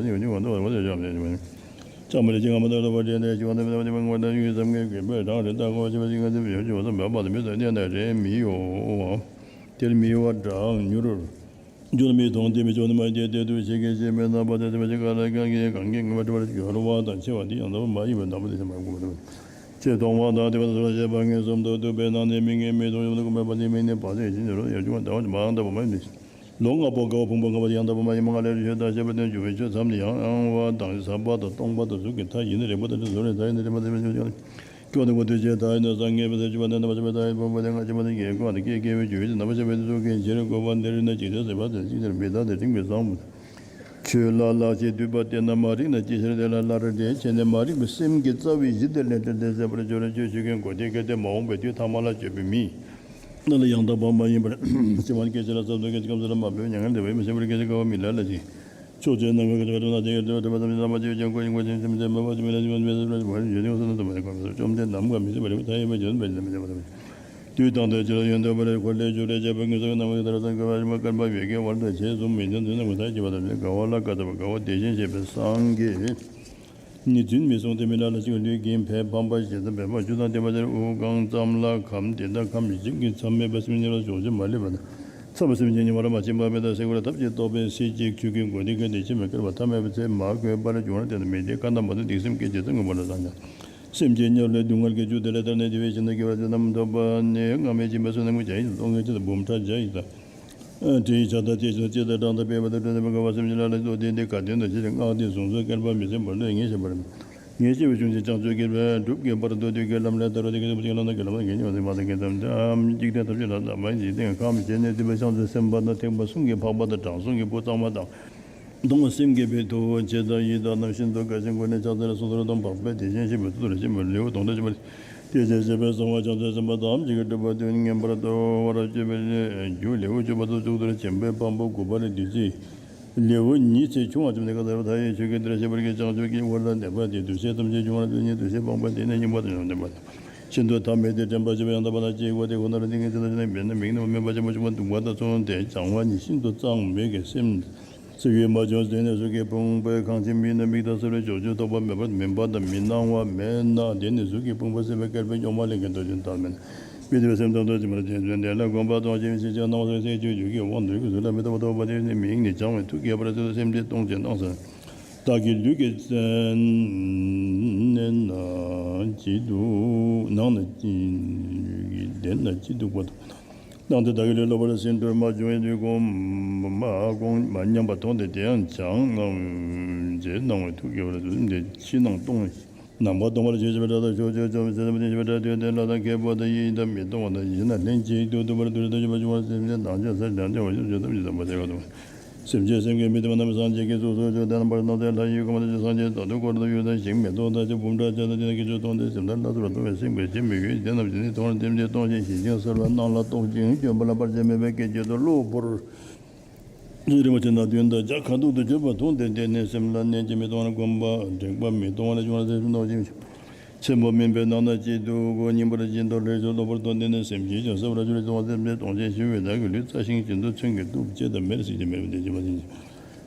བ་ཅིན་ཡོད་ཅིག་འོང་དོ་བ་ཅིན་ཡོད་ཅིག་འོང་དོ་བ་ཅིན་ཅམ་པ་ལས་ཅི་ང་མ་ད་ལོ་བ་དྲན་ཏེ་ཅི་བ་ད་མི་ད་བ་ཅི་མ་ངོ་ད་ཡུལ་ཙམ་གྱི་དགོས་པའི་གྲངས་རེ་ད་གོ་ཅི་བ་ཅི་ང་ད་བི་ཡོད་ཅི་བ་ད་མ་པ་ད་མི་ད་གནས་ན་རེ་མི་ཡོད། དེར་མི་ཡོད་པ་གྲངས་མྱུར་འགྱུར་མི་མཐོང་སྟེ་མི་ཆོག་ནི་མ་ཡིན་ཏེ། དེ་དུས་ཤེས་ཀྱི་ཤེས་པས་རྣམ་པ་དང་བྱེད་པ་ཅིག་ག་ལ་གང་གིས་གང་གིས་ངེས་པར་འབྲེལ་བར་སྦྱོར་བ་དང་ཕྱེ་བ་དེ་ཡང་དག་པ་མ་ཡིན་པར་དང་པོ་དེ་ཤེས་པར་དགོས་པ་དང་། ཕྱེ་མཐོང་བ་དང་དེ་བ་དང་ཟུར་ཤེས་པ་ངེས་སུམ་དུ་འདུག་པས་ན་ནི་མིག་ངེས་མི་མཐོང་ཡུམ་དུ་གོམས་པ་དེ་མིག་ནི་བར་ཆད་ཞི་འགྱུར་རོ། ཡང་བྱུང་བ་ཟླ་བ་མ་ཡང་དག་པ་མ་ཡིན་ཏེ། ལོ་ལྔ་པོ་དགའ་བ་ཕུང་པོ་ལྔ་པ་ཡང་དག་པ་མ་ཡིན་པ་ལྔ་ལས་རིགས་ཆད་ལྟར་ཤེས་པ་དེ་འཇུག་པའི་ཆོས་ཙམ་ནི་ཡང་བ་དང་ཟབ་པ་དང་སྟོང་པ་དང་གཟུགས་ཀྱི་མཐའ་ཡིན་ན་རིག་པ་དང་ཚོར་བའི་མཐའ་ཡིན་ན་རིག་པ་དང་ཚོར་བའི་ཆོས་ཀྱང་། སྐྱོ་དང་ཀུན་ཏུ་བྱེད་མཐའ་ཡིན་ན་སངས་རྒྱས་པའི་ཚེ་བཅུ་པ་ནས་རྣམ་པར་ཤེས་པའི་མཐའ་ཡི་ཕུང་པོ་དེ་སྔ་ཕྱི་མ་དང་ཡིན་ཀུན་ཏུ་སྐྱེ་དགེ་བའི་རྒྱུ་ཡིན་ཏེ་རྣམ་པར་ཤེས་པའི་ཚེ་ཚུལ་གྱི་ཕྱིར་དགོས་པ་འདིར་ན་ཇི་ལྟར་ཟད་པ་དང་ཅི་ལྟར་མི་རྟག་སྟེ་རིགས་པས་བཟང་པོ་ཆོས་ལ་ལག་ཆས་སྡུད་པ་དེ་རྣམས་མ་རིག་ན་ཅིའི་ཕྱིར་དེ་ལ་སླར་འདྲེན་བྱས་ནས་མ་རིག་པའི་སེམས་ཀྱི་རྩ་བའི་གཞི་དེ་ལས་འདྲེན་ཏེ་ཟད་པར་འགྱུར་རོ། ཁྱོད་ཆོས་ཀུན་གོ་དེ་གལ་ཏེ་མ་འོངས་པའི་དུས་ཐ་མ་ལ་སྤྱོད་པའི་མི་རྣམས་ལ་ཡང་དག་པ་མ་ཡིན་པར་སྤྱི་བོ་སྐད་ཅིག་ལ་ས་རྡོ་སྐད་ཅིག་སྐམ་ས་ལ་མ་འབེབས། མྱ་ངན་འདས་པ་ཡི་མི་སེམས་པར་སྐད་ཅིག་དགའ་བ་མི་ལ་ལ་ཞིག་ཕྱོགས་བཅུའི་ནམ་མཁའ་ཀུན་ཏུ་ཁྱབ་པ་དང་ཡོད་དོ་དེ་བ་ཙམ་ཞིག་ལ་མ་སྐྱེས་ཀྱང་ཀུན་གཞི་ཀུན་གཞི་སེམས་ཅན་མ་བ་ཅི་མི་ལ་ཅི་མ་མེད་པ་ཡོད་དེ་ཡོད་སོ་ན་དུ་མ་ཡོད་གོ་བཅོམ་ལྡན་ནམ་མཁའ་མི་མཐུན་པ་རིག་པའི་མཐའ་ཡས་པ་ཡོད་པ་ཡིན་ན་མི་ལ་མི་ལ་མ་ལ། དུས་དང་དུས་ཕྱིར་ཡོན་ཏན་པ་རེ་འཁོར་ལོས་བསྒྱུར་རེ་བྱེད་པའི་ངེས་སོ་ནམ་མཁའི་མཐའ་རུ་སངས་རྒྱས་པ་བསྐལ་པ་བེ་ཀའི་བར་དུ་བྱས་སོ། མི་མཐུན་དུས་ནམ་མཁའི་མཐའ་ཡས་པ་དང་དགའ་བ་ལ་དགའ་ཐོབ་པ་དགའ་བ་དེ་བཞིན་གཤེགས་པའི་སངས་རྒྱས་ནི་རྫུན་མི་གསུང་སྟེ་མི་ལ་ལ་ཞིག་ལུས་ཀྱི་ཕས་ཕམ་པ་ཞེ་སྡང་འབད་པ་བཅུ་དང་ལྡན་པ་དེར་དབུགས་གང་ཙམ་ལ་ཁམས་དེ་དག་ཁམས་ཞིང་གི་མཚམས་མེད་པ་སེམས་ཉིད་ལ་ཕྱོགས་བཅུ་མ་ལུས་པ་དང་། ཚངས་པའི་སེམས་ཅན་ཉིད་མ་ར་མ་ཕྱིན་པ་མེད་དང་སེ་གོལ་ཐབས་ཀྱིས་གཏོགས་པའི་སྲིད་ཞིའི་ཆོས་ཀུན་གོ་དེ་གལ་ཏེ་ཕྱིན་པའི་བསྐལ་པ་ཐ་མལ་པའི་ཚེ་མ་གོས་པར་འབྱུང་བར་བསྟན་ཏོ། མི་དེ་ཁ་ན་མ་ཐོ་སྡིག་སེམས་སྐད་ཅིག་ཙམ་ངོ་བོ་ལ་བཟང་ཀྱང་། སེམས་ཅན་དམྱལ་བའི་སྡུག་བསྔལ་གྱི་རྒྱུ་དེ་ལས་ཐར་ནས་འདུལ་བའི་ཞིང་དུ་སྐྱེ་བར་བྱོན་རྣམ་རྟོག་པ་ནི་སྔ་མའི་སྦྱིན་པ་བསོད་ནམས་ཀྱི་བྱ་ཡིན། སྟོང་ཉིད་ཀྱི་འབུམ་ཕྲག་བརྒྱ་ཡིན་ལ། དྲི་ཡི་ཆར་དང་དེ་བཞིན་དུ་ལྕེ་དང་བྲང་དང་པད་མ་དང་སྤྲིན་དང་མེ་ཁོ་བ་སེམས་ཅན་ལ་ལ་སོགས་ཏེ་འདི་ག་དོན་དུ་ཅི་སྟེ་སྔགས་འདི་གསུངས་སོ། བསྐལ་པ་མི་ཟད་བར་དུ་ངེས་ཤེས་པར། ངེས་ཤེས་པའི་གཞུང་ཆེན་བྱང་ཆུབ་ཀྱི་སྒྲུབ་ཀྱི་བར་དུ་དུས་ཀྱི་ལམ་ལས་ཐར་བ་དེ་སྐད་དུ་བུ་ཅིག་ལམ་དང་གི་ལམ་དང་གི་ཉེ་བ་ཟིན་པ་དང་གི་ཙམ་དང་འཇིག་རྟེན་ཐམས་ཅད་ལ་ཟག་པ་ཡི་འཇིག་རྟེན་ཁམས་བྱས་ནས་འདུལ་བའི་བྱང་ཆུབ་སེམས་དཔའ་དང་ཐེག་པ་གསུམ་གྱི་འཕགས་པ་དང་དྲང་སྲོང་གི་བུ་གཙང་མ་དང་། གདུང་སེམས་བསྐྱེད་པའི་ཐུགས་རྗེ་དང་ཡི་དམ་རྣམས་ཤིན་ཏུ་དགའ་ཞིང་མགུ་ནས་ཕྱག་འཚལ་ལ་གསོལ་ཏོ། དམ་པ་དེ་བཞིན་གཤེགས་པའི་ཐུགས་རྗེ་ཆེན་པོའི་ལེའུ་དོན་དག་ཅན་པ། དེ་ཕྱིར་གཤེགས་པས་གསུངས་པ། བྱང་ཆུབ་སེམས་དཔའ་ཐམས་ཅད་ཀྱི་སྒྲུབ་པ་དོན་ངེས་པར་དུ་བར་གཅོད་པའི་རྒྱུ་ལེའུ་བཅུ་པ་དང་བཅུ་གསུམ་པ་ལས་བྱང་པའི་དཔང་པོ་དགུ་པ་ལས་བདུད་རྩི་ལེའུ་ཉི་ཤུ་རྩ་བརྒྱད་ཀྱང་བྱུང་བ་བཅོམ་ལྡན་འདས་ཀྱིས་མཐའ་ཡས་ཆོས་ཀྱི་སྡེར་བཤད་པར་བགྱི། བྱང་ཆུབ་ཀྱི་དབུ་ལ་གནས་པ་དེ་འདུ་ཤེས་ཐམས་ཅད་འབྱུང་བར་འདོད་ཉིད་འདུ་ཤེས་སྤངས་པ་དེ་ནི་རྙིང་པ་དང་ཡང་དག་པ་དང་ཤིན་ཏུ་ཐ་མལ་ཏེ་དྲན་པ་བྱེད་པ་ཡང་དག་པ་དང་གཅིག་པ་དེ་ཁོ་ནར་ཏིང་ངེ་འཛིན་དང་བཅས་ནས་འབད་ན་མིག་ནི་མ་མེད་པ་ཅན་པོ་བཅུ་པ་འདུག་པ་དང་མཚུངས་ཏེ་བྱང་བ་ཉིད་ཤིན་ཏུ་གཙང་མའི་གི་སེམས་སེལ་བའི་མ་བྱུང་ཟད་ནས་གཟུགས་ཀྱི་ཕུང་པོའི་གང་ཕྱིར་མི་སྣང་མིག་ལྟར་གསལ་བའི་ཕྱོགས་བཅུའི་རྟོག་པ་མེད་པར་མིན་པ་དང་མི་སྣང་བ་མེད་ན་དེ་ནི་གཟུགས་ཀྱི་ཕུང་པོ་སེལ་བའི་བསྐལ་པའི་གཉུག་མ་ལས་ཀྱང་ལྡོག་ཕྱིར་ཐ་མལ་མི་སྡུག་པའི་སེམས་ཙམ་དུ་འཛིན་པར་བྱེད། བཅོམ་ལྡན་འདས་ལ་དགོངས་པ་དང་ཞེན་ཞེན་ཅིང་སྣང་བ་སེལ་བའི་ཆོས་བཅུ་གི་དབང་དུ་གཟུགས་ལ་མི་རྟག་པ་རྟོགས་པ་དེ་ནི་མིག་ནི་བྱང་བའི་ཐུགས་དགྱེས་པར་གསལ་ཏོ། སེམས་དེ་སྟོང་ཞིང་སྣང་སེལ། བདག་གི་ལུས་ཀྱི་ནང་ན་ཅི་འདུག་ནང་ན་ཅི་འདུག་པ་དང་། སྣང་སྟེ་བདག་གི་ལུས་ལོག་པར་ཟིན་ཏོ། མ་བྱུང་བའི་དུས་གོང་མ་གོང་མ་མཉམ་པར་མཐོང་སྟེ་དེ་ཡང་བྱང་སྣང་ཞེས་སྣང་བའི་ཐུགས་དགྱེས་པར་གསལ་ཏེ་ཕྱི་ནང་སྟོང་ཞིང་ནང་པ་སྟོང་པར་བྱེད་པའི་སྒྲ་དང་ཕྱོགས་བཅུའི་བཅོམ་ཟིན་པ་དེ་ཞེས་པའི་སྒྲ་ཐོས་ཏེ་ལྷ་དང་མཁས་པ་དང་ཡི་དམ་མི་གཏོང་བ་དང་ཡིད་བཞིན་ལྷན་ཅིག་ཏུ་འདུ་བར་འདུ་རེ་ལྟ་བ་བྱུང་བ་སེམས་ཅན་དང་ཆ་ས་དང་བདེ་བ་ཡོད་ཚད་ཐམས་ཅད་དམ་པ་དེ་ག་དང་། སེམས་ཅན་སེམས་ཀྱི་མི་མཐུན་པ་རྣམས་སངས་རྒྱས་ཀྱི་གཟུགས་སུ་གྱུར་ཏེ་རྣམ་པར་སྣང་མཛད་ལྷ་ཡི་དཀོན་མཆོག་སངས་རྒྱས་དང་དུ་འཁོར་དུ་ཡོད་དང་ཞིང་མེ་ཏོག་དང་ཅིག་འབུམ་ཕྲག་བརྒྱ་དང་དེ་ནི་ཁྱེད་ཚོ་མཐོང་སྟེ་སེམས་དང་སྣ་ཚོགས་ལ་རྟོག་པའི་སེམས་ཀྱི་ཞེན་པའི་ཡུལ་དེ་རྣམས་ཀྱིས་ནི་མཐོང་བ་དེ་ཉིད་སྟོང་ཞིང་ཞི་ཞིང་གསལ་བར་སྣང་ལ་རྟོག་ཅིང་སྐྱོན་པ་ལ་བར་ཆད་མེད་པའི་སྐད་ཅིག་ཏུ་གློ་བུར་རིང་པོ་ཆེ་ན་བདུན་དང་བརྒྱ་ཁ་ཐུག་ཏུ་གྱུར་པ་མཐོང་སྟེ་དེ་ནི་སེམས་ལ་གནས་ཀྱི་མི་གཏོང་བ་ལ་གོམས་པ་དྲེགས་པ་མི་གཏོང་བ་ལ་བྱུང་བ་སེམས་སྟོང་ཞིང་ཆེན་པོ་མིན་པའི་ནང་ན་གཅིག་ཏུ་སྙིང་པོར་བཞིན་དུ་ལྷོད་ཅིང་གློ་བུར་དུ་འདི་ནི་སེམས་ཞི་ཞིང་གསལ་བར་གྱུར་ཅིང་བ་སེམས་ཅན་སྟོང་ཞིང་ཞི་བའི་བདག་གི་ལུས་རྩ་ཤིང་བཞིན་དུ་ཚོན་གྱིས་གཏུབས་བྱས་དང་མེར་སྲེག་ཅིང་མེད་པ་དེ་བྱེད་པ་དེ་ཉིད།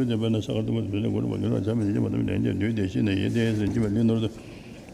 རྒྱུ་བདེན་པ་ན་ས་ག་ལྟ་བུ་དེ་ལས་གོ་རུ་བ་གི་རོ་བྱ་མི་དེ་མ་དམ་ལན་ཀྱང་དུས་དེ་ཤི་ན་ཡེ་དེ་ཟེར་གྱི་བ་ལི་ནོར་དུ།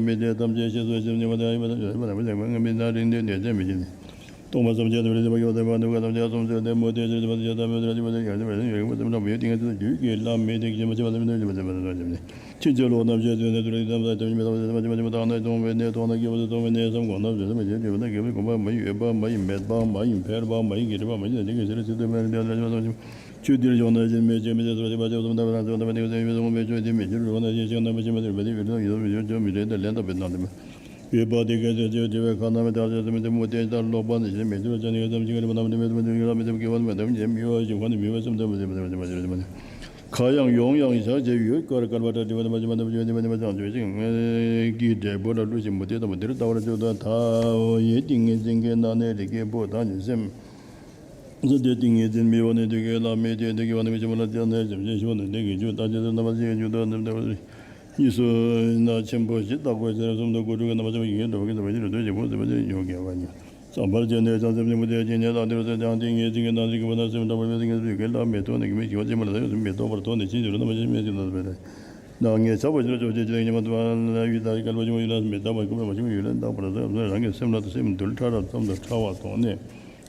ལ་མི་དེ་ཐམས་ཅད་ཤེས་སོ་ཞེས་བྱ་བ་དེ་ཡི་མི་ཚེ་མི་ཟད་པ་རིང་དུ་གནས་ཏེ་མི་མཇེད། སྟོང་པ་ཐམས་ཅད་དུ་རེ་ཞིག་པ་ཡོད་དེ་བ་འདུག་ག་ཐམས་ཅད་གསུམ་ཚུལ་དེ་མུ་སྟེགས་ཕྱིར་ཐུབ་པ་དེ་ཡང་དམ་པའི་ཏིང་ངེ་འཛིན་ལ་རྒྱུ་བའི་ཁ་ན་མེད་ཏེ་རྒྱུ་སྐྱེ་ལ་མེད་དེ་སྐྱེ་མ་བྱེད་པ་དེ་མི་འདུག་ཅེས་པ་དེ་མ་ཐམས་ཅད་ལོག་རྣམ་ཤེས་ཚུལ་དེ་དུ་རེ་ཞིག་ཐམས་ཅད་དུ་མི་ཐོགས་པ་དེ་མ་བྱེད་པ་དེ་མི་འདུག་ཐོགས་ན་སྟོང་པའི་གནས་ཐོགས་ན་སྐྱེ་བ་དེ་སྟོང་པའི་གནས་སམ་གོ་ན་བྱེད་དེ་མ་བྱེད་དེ་གོམས་པ་མ་ཡིན་ཡོད་པ་མ་ཡིན་མེད་པ་མ་ཡིན་འཕེལ་བ་མ་ཡིན་གྱི་རིག་པ་མ་ཡིན་དེ་གི་ཕྱིར་ཚུལ་དུ་མེད་དེ་ཆོས་འདིར་ཡོང་ན་ཞེན་མི་བྱེད་མི་བྱེད་སོ་ཞེས་པ་ཆོས་གསུམ་ཐ་མ་རང་ཚུལ་ཐ་མ་དེ་གི་ཚེ་ཡོད་མི་སོང་བའི་ཆོས་དེ་མི་འགྱུར་རོ་ན་ཞེས་ཤིང་རྣམ་པ་ཕྱི་མ་དེ་རྦད་དེ་ཡོད་དང་ཡོད་མི་འགྱུར་ཆོས་མི་རེད་དེ་ལན་དང་བའི་ནང་དེ་མ་ཡོད་པ་དེ་ག་ཚོད་ཅེས་དྲི་བའི་ཁ་ན་མེད་ཐག་ཆོད་ཟེར་མི་དེ་མུ་སྟེགས་ལྟར་ལོག་པ་ནི་ཞེན་མི་བྱེད་པ་ཅན་ཡོད་ཙམ་ཅིག་རེད་པ་ན་མི་དེ་མེད་དུ་མི་འགྱུར་ར་མི་དེ་སྐྱེ་བ་མེད་དམ་ཉེ་བའི་ཞིང་ཁོ་ན་མི་མེད་པ་ཙམ་དུ་མ་ཟད་པ་ཅན་ཡོད་ཙམ་ནི། ཁ་ཡང་ཡོང་ཡང་བཞག་བྱས་ཡུལ་དཀར་དཀར་བ་ལྟར་དྲི་བ་དེ་མ་ཞེན་པ་དམ་པ་ཆོས་དེ་མ་ཞེན་པ་བྱང་ཆུབ་ཤིང་གི་འབྲས་བུ་ལ་བསླུ་ཞིང་མུ་སྟེགས་དམ་པ་དེར་ལྟ་བར་འགྱུར་ད་ལྟ་བའི་ཏིང་ངེ་འཛིན་གྱི་སྣང་གནས་རིགས་ཀྱི་བུ་དག་ནི་སེམས། ཟེར་ཏེ་ཏིང་ངེ་འཛིན་མེད་པ་ནི་དེ་གས་ལ་མེད་དེ་དེ་གས་པ་ནི་མི་ཤེས་པ་ལ་བརྟེན་ནས་སེམས་ཅན་ཤི་བ་ནི་དེ་གས་རྒྱུ་ལྟ་ཅི་ཟེར་ན་མ་ཤེས་རྒྱུ་ལྟ་ནི་ལྟ་བ་གཉིས་སུ་ན་ཆེན་པོ་བཞི་བརྟག་པའི་ཚེ་གསུམ་དུ་སྒོ་དྲུག་གི་རྣམ་པ་ཆེན་པོ་བཞི་གིས་འགྲོ་བ་ཀུན་བསམ་པ་ཉིད་དུ་ལྟོས་བྱེད་པོ་ཟེར་བ་དེ་ཉོ་དགེ་བ་ཉོ། བསམ་པར་བྱས་ནས་ཀྱང་སེམས་ཉིད་མུ་སྟེགས་ཀྱི་གནས་ལྟར་དེ་རུ་ཟེར་ཀྱང་ཏིང་ངེ་འཛིན་གྱི་སྣང་སྲིད་ཀྱི་བུ་དང་སེམས་ཁྲོ་བོར་བའི་ཏིང་ངེ་འཛིན་གྱི་ལ་མེད་དོ་ནི་གི་མི་ཤེས་པ་ཅན་མ་ལ་ཡོད་མི་རྟོགས་པར་དོགས་ནས་ཕྱིན་ཅི་རུ་རྣམ་པ་ཆེན་པོ་མི་ཤེས་པ་ལ་ཟེར་བས། ནང་ངེས་ཆགས་པ་ཕྱིར་ཕྱོགས་ཆོས་ཅན་ཉིད་མ་ཐུབ་པ་ལ་ཡུལ་དག་གལ་པོ་ཆེན་པོ་ཡུལ་ལ་མི་རྟག་པ་ཀུན་པ་མ་ཆེན་པོ་ཡུལ་ལ་རྟག་པར་ཟེར་རང་གི་སེམས་ལ་སེམས་འདུལ་ཕྲ་རབ་ཙམ་དུ་ཕྲ་བ་དོགས་ནས།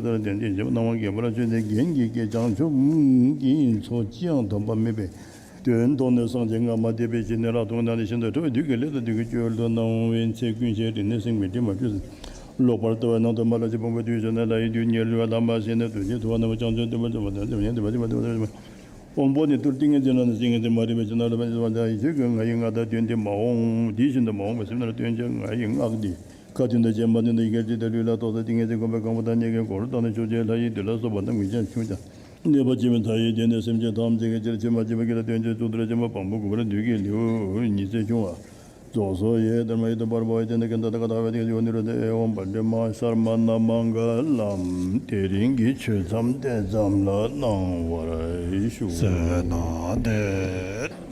ཀུན་ཏུ་ལ་བརྟེན་ཅིང་བྱེད་པ་སྣང་བ་རྒྱས་པར་བརྗོད་དེ། རྒྱན་གྱི་སྐད་བྱང་ཆུབ་ཀྱི་མཚོ་ཅི་ཡང་འདོམས་པ་མེད་པའི་དོན་མཐོང་ནས་སངས་རྒྱས་སྔ་མ་འདས་པའི་ཕྱི་ནས་རབ་ཏུ་བསྔགས་ཏེ་ཤིན་ཏུ་ཕྲ་བའི་བདུད་ཀྱི་ལས་དང་བདུད་ཀྱི་སྦྱོར་དུ་སྣང་བའི་ཚེ་ཀུན་ཤེས་རིག་ནས་སེམས་ཀྱི་དྲི་མ་བཅུད་ཟིན། ལོག་པར་ལྟ་བའི་ནང་དུ་མ་ལུས་ཕྱིན། ཕུང་པོའི་དུས་གཞན་ན་ལྷའི་བདུད་ཉལ་བ་དམ་པ་ཞིག་ནས་བདུད་ཀྱི་ཐུབ་པ་རྣམ་པར་བྱང་ཆུབ་སྟོན་པར་བྱེད་པ་དེ་ཉན་ཏེ་བ་ཏེ་བ་ཏེ་བ་ཏེ་བ་ཏེ་བ། དབང་པོ་ནི་ཏུ་ཏིང་ངེ་འཛིན་ལ་ནི་ཏིང་ངེ་འཛིན་མ་རིག་པའི་ཕྱིར་ན་ལ་པ་ཉིད་དུ་བ་ཏེ་ཡེ་ཤེས་ཀྱི་ང་ཡི་མངའ་བདག་དོན་འདི་མ་འོངས། དེ་བཞིན་དུ་མ་འོངས་པའི་སེམས་ནི་ལ་སྟོན་བྱེད་ང་ཡི་སྔགས་འདི། བཀའ་དྲིན་དང་བྱོན་པ་དེ་ནི་སྒེར་གཅིག་དང་ལུས་ལ་ཐོགས་ས་ཏིང་ངེ་འཛིན་དགོངས་པས་གང་པོ་དང་གནས་སྐབས་འཁོར་དང་ནི་ཕྱོགས་གཅིག་ལྷ་ཡི་དུས་ལ་སོགས་པ་རྣམས་ཀྱིས་ཀྱང་ཆུང་ཀྱང་ནུས་པ་ཆེན་པོས་མཐའ་ཡས་དོན་ལྡན་སེམས་ཅན་ཐམས་ཅད་ཀྱི་ཕྱིར་ཕྱི་མ་ཕྱི་མ་སྐྱེ་ལ་དོན་ཆེན་གཙུག་ཏོར་ཅན་མ་བམ་པོ་གུ་པར་བདུད་ཀྱི་ལེའུ་ཉི་ཚེ་ཆུང་བ་རྫོགས་སོ། ཡེ་དྷརྨ་ཡེ་ཏུ་པར་བྷ་ཝ་ཡེ་ཏེ་ན་ག་ད་ཏ་ག་ད་བེ་ཏེ་ཡོ་ནི་རོ་དྷེ། ཨེ་ཝཾ་པྲ་ཎཱ་མ་ཤར་མ་ཎ་མ་ག་ལམ། དེ་རིང་གི་ཆོས་མཚམས་དེ་ཙམ་ལ་གནང་བར་ཞུ། ཟེར་ན་དེ།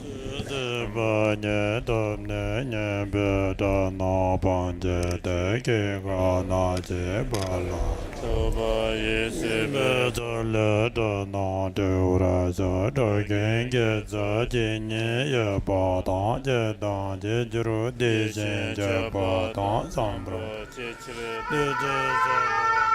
སྲིད་པ་ཉིད་ཐོབ་ནས་ཉེས་པའི་དགྲ་རྣམས་ཕམ་བྱས་ཏེ། སྐྱེ་རྒ་ན་འཆིའི་རྦ་རླབས་འཁྲུགས་པ་ཡི། སྲིད་པའི་མཚོ་ལས་དགྲ་རྣམས་སྒྲོལ་བར་ཤོག། འགྲོ་ཀུན་དགེ་རྩ་ཇི་སྙེད་ཡོད་པ་དང་། བྱས་དང་བྱེད་འགྱུར་དེ་བཞིན་སྤྱོད་པ་དང་། བསམ་པ་ཅི་བྱེད་པའི་དུས་ཚོད་ཟབ་པ།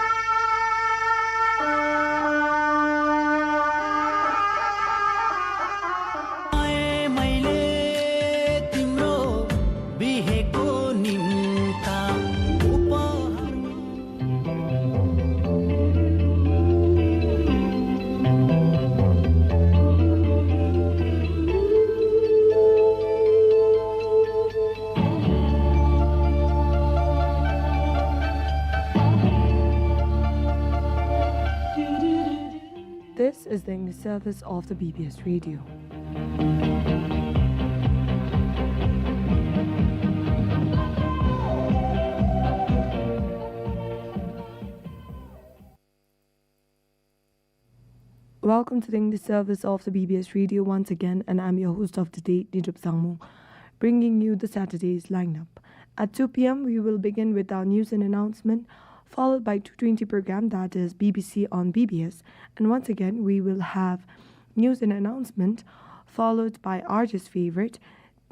This is the English service of the B B S Radio. Welcome to the English service of the B B S Radio once again, and I'm your host of the day, Nidrup Sangmo, bringing you the Saturday's lineup. At two p.m., we will begin with our news and announcement, followed by two twenty program, that is B B C on B B S. And once again, we will have news and announcement, followed by R J's favorite.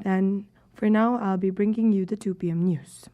Then, for now, I'll be bringing you the two p.m. news.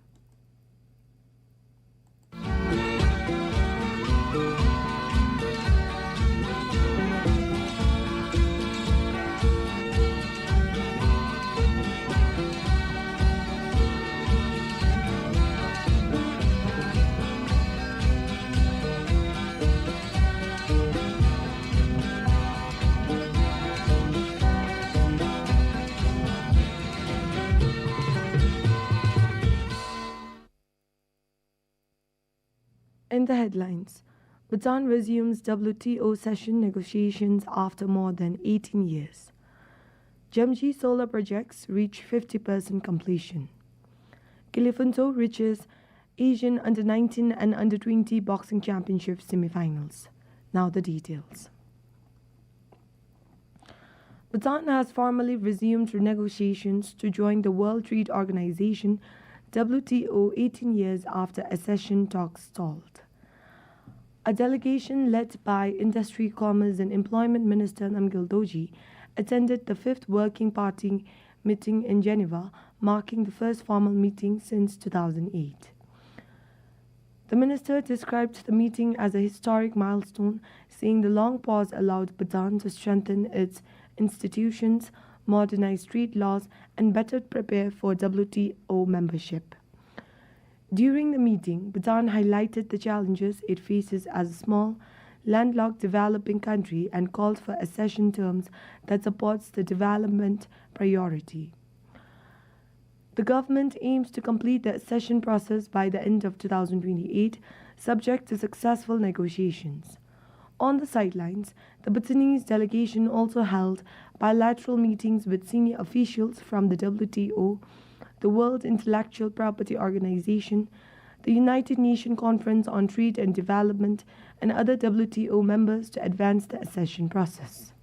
In the headlines, Bhutan resumes W T O session negotiations after more than eighteen years. Jamji Solar projects reach fifty percent completion. Kilifunto reaches Asian under nineteen and under twenty boxing championship semifinals. Now the details. Bhutan has formally resumed negotiations to join the World Trade Organization, W T O, eighteen years after accession talks stalled. A delegation led by Industry, Commerce and Employment Minister Namgyel Dorji attended the fifth Working Party meeting in Geneva, marking the first formal meeting since two thousand eight. The minister described the meeting as a historic milestone, saying the long pause allowed Bhutan to strengthen its institutions, modernize trade laws, and better prepare for W T O membership. During the meeting, Bhutan highlighted the challenges it faces as a small, landlocked developing country and called for accession terms that supports the development priority. The government aims to complete the accession process by the end of two thousand twenty-eight, subject to successful negotiations. On the sidelines, the Bhutanese delegation also held bilateral meetings with senior officials from the W T O, the World Intellectual Property Organization, the United Nations Conference on Trade and Development, and other W T O members to advance the accession process.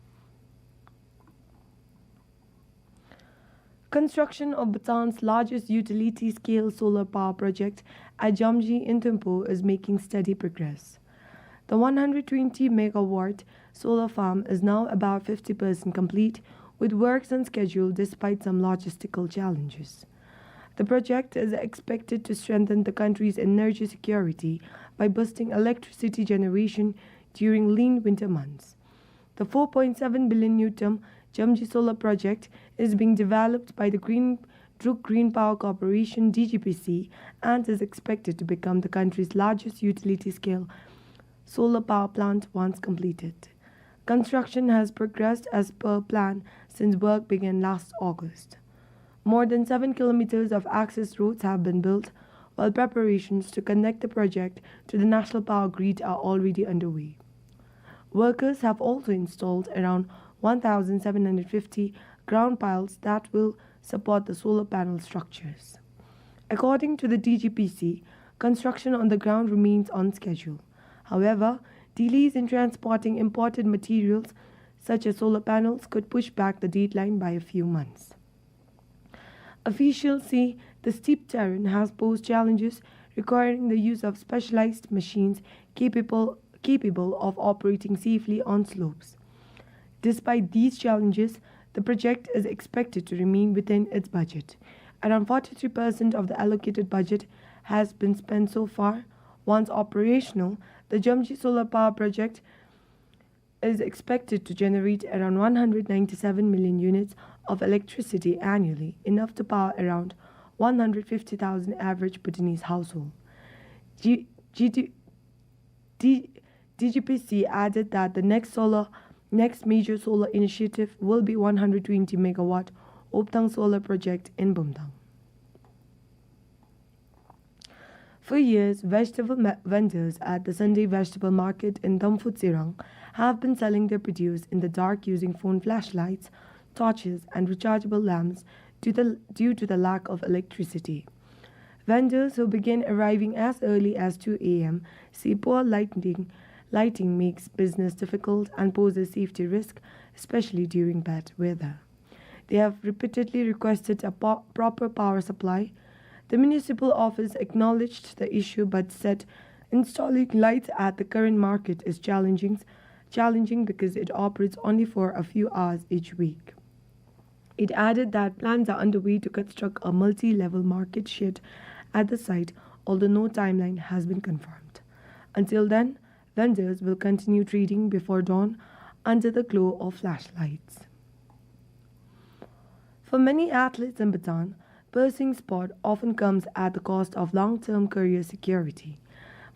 Construction of Bhutan's largest utility-scale solar power project at Jamji in Thimphu is making steady progress. The one hundred twenty megawatt solar farm is now about fifty percent complete, with works on schedule despite some logistical challenges. The project is expected to strengthen the country's energy security by boosting electricity generation during lean winter months. The four point seven billion ngultrum Jamji Solar Project is being developed by the Green, Druk Green Power Corporation, D G P C, and is expected to become the country's largest utility-scale solar power plant once completed. Construction has progressed as per plan since work began last August. More than seven kilometers of access roads have been built, while preparations to connect the project to the national power grid are already underway. Workers have also installed around one thousand seven hundred fifty ground piles that will support the solar panel structures. According to the D G P C, construction on the ground remains on schedule. However, delays in transporting imported materials, such as solar panels, could push back the deadline by a few months. Officials say the steep terrain has posed challenges, requiring the use of specialized machines capable, capable of operating safely on slopes. Despite these challenges, the project is expected to remain within its budget. Around forty-three percent of the allocated budget has been spent so far. Once operational, the Jamji Solar Power Project is expected to generate around one hundred ninety-seven million units of electricity annually, enough to power around one hundred fifty thousand average Bhutanese household. G-, G D, D-, D G P C added that the next solar, next major solar initiative will be one hundred twenty megawatt Optang Solar Project in Bumthang. For years, vegetable ma-, vendors at the Sunday vegetable market in Damphu Tsirang have been selling their produce in the dark using phone flashlights, torches, and rechargeable lamps due the, due to the lack of electricity. Vendors who begin arriving as early as two A M say poor lighting, lighting makes business difficult and poses safety risk, especially during bad weather. They have repeatedly requested a po-, proper power supply. The municipal office acknowledged the issue but said installing lights at the current market is challenging, challenging because it operates only for a few hours each week. It added that plans are underway to construct a multi-level market shed at the site, although no timeline has been confirmed. Until then, vendors will continue trading before dawn under the glow of flashlights. For many athletes in Bhutan, pursuing sport often comes at the cost of long-term career security.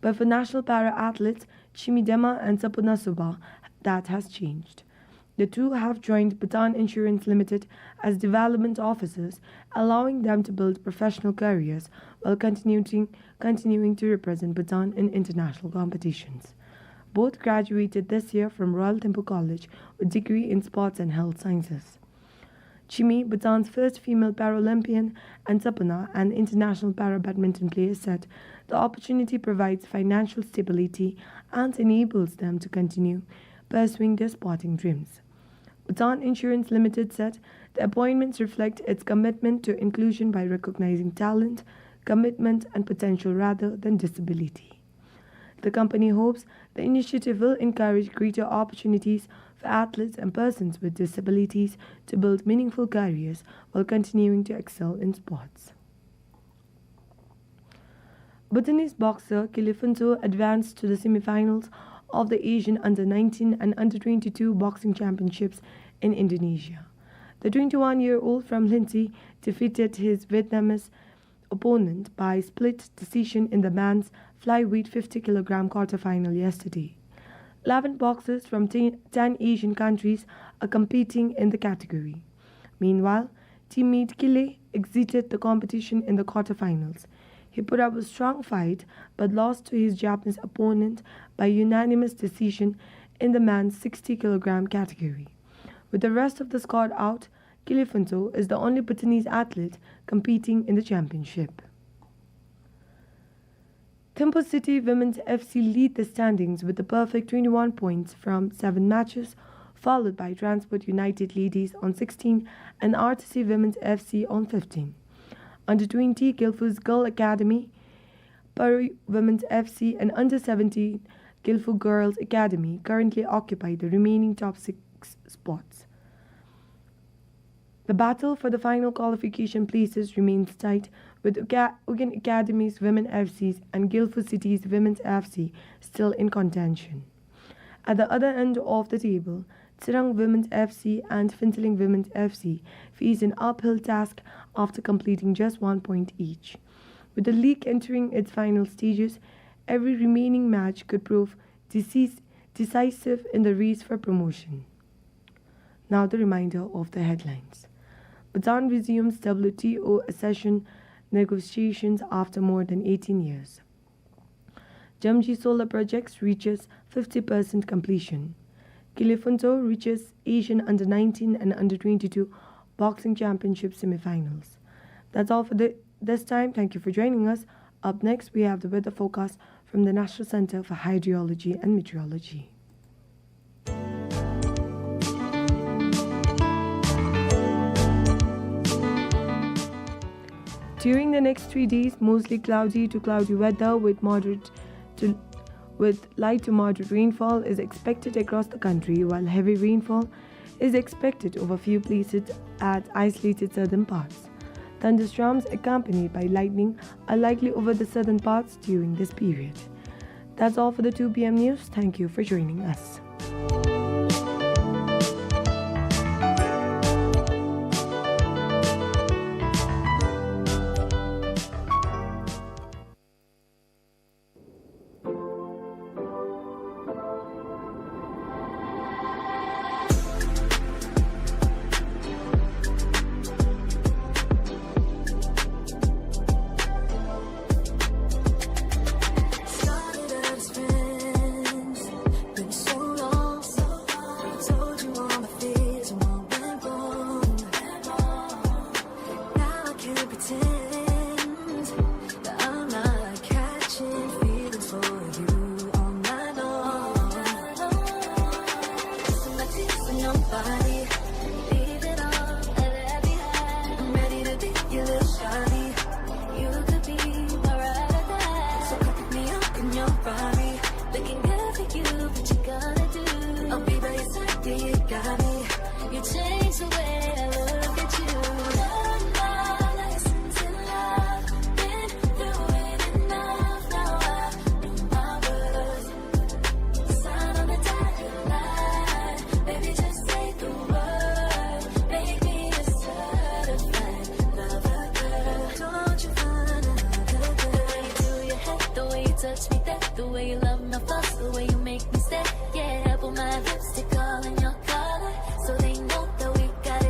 But for national para athletes Chimi Dema and Sapuna Suba, that has changed. The two have joined Bhutan Insurance Limited as development officers, allowing them to build professional careers while continuing, continuing to represent Bhutan in international competitions. Both graduated this year from Royal Thimphu College with degree in sports and health sciences. Chimi, Bhutan's first female Paralympian, and Sapuna, an international para badminton player, said the opportunity provides financial stability and enables them to continue pursuing their sporting dreams. Bhutan Insurance Limited said the appointments reflect its commitment to inclusion by recognizing talent, commitment, and potential rather than disability. The company hopes the initiative will encourage greater opportunities for athletes and persons with disabilities to build meaningful careers while continuing to excel in sports. Bhutanese boxer Kili Phuntsho advanced to the semi-finals of the Asian Under nineteen and Under twenty-two Boxing Championships in Indonesia. The twenty-one-year-old from Hlinti defeated his Vietnamese opponent by split decision in the men's flyweight fifty kilogram quarter-final yesterday. Eleven boxers from ten, ten Asian countries are competing in the category. Meanwhile, teammate Kili exited the competition in the quarter-finals. He put up a strong fight but lost to his Japanese opponent by unanimous decision in the men's sixty kilogram category. With the rest of the squad out, Kili Phuntsho is the only Bhutanese athlete competing in the championship. Thimphu City Women's F C lead the standings with a perfect twenty-one points from seven matches, followed by Transport United Ladies on sixteen and R T C Women's F C on fifteen. Under twenty Gilphu's Girl Academy, Pari Women's F C, and Under seventeen Gilphu Girls Academy currently occupy the remaining top six spots. The battle for the final qualification places remains tight, with Uga-, Ugyen Academy's Women F Cs and Gilphu City's Women's F C still in contention. At the other end of the table, Tsirang Women's F C and Phuentsholing Women's F C face an uphill task after completing just one point each. With the league entering its final stages, every remaining match could prove decis-, decisive in the race for promotion. Now the remainder of the headlines. Bhutan resumes W T O accession negotiations after more than eighteen years. Jamji Solar Projects reaches fifty percent completion. Kilifunto reaches Asian Under nineteen and Under twenty-two Boxing Championship semifinals. That's all for the, this time. Thank you for joining us. Up next, we have the weather forecast from the National Center for Hydrology and Meteorology. During the next three days, mostly cloudy to cloudy weather with moderate to, with light to moderate rainfall is expected across the country, while heavy rainfall is expected over few places at isolated southern parts. Thunderstorms accompanied by lightning are likely over the southern parts during this period. That's all for the two P M news. Thank you for joining us. Now I can't pretend that I'm not catching feelings for you all night long. Put my teeth in your body, leave it all, let it behind. I'm ready to be your little shawty. You could be my ride or die. So come pick me up in your Ferrari. Looking good for you, what you gonna do? I'll be by your side, yeah, you got me. You changed the way I look at you. You're my license in love. Been through it enough. Now I know my worth. Sign on the dotted line. Baby, just say the word. Make me a certified lover girl. Don't you find another girl. The way you do your head, the way you touch me, that the way you love my fuss, the way you make me stay. Yeah, put my lipstick all in your color, so they know that we got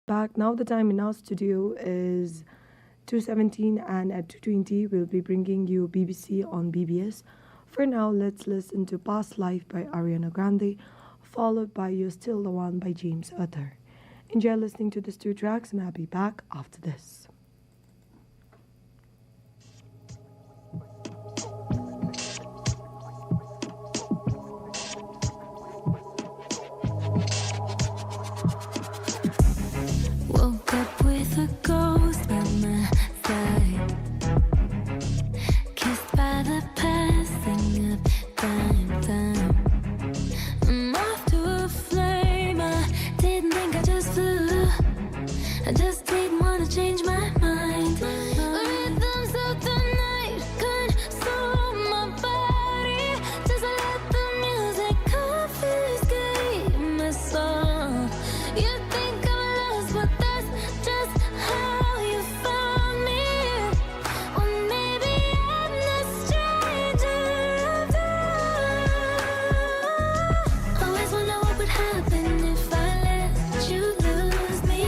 back. Now the time in our studio is two seventeen, and at two twenty, we'll be bringing you B B C on B B S. For now, let's listen to Past Life by Ariana Grande, followed by You're Still the One by James Arthur. Enjoy listening to these two tracks, and I'll be back after this. Woke up with a ghost by my side. Kissed by the passing of time, time. I'm off to a flame. I didn't think I just flew. I just didn't wanna change my mind. Rhythms of the night consume my body. Just let the music confiscate my soul. You think I'm lost, but that's just how you found me. Or maybe I'm the stranger after all. Always wonder what would happen if I let you lose me.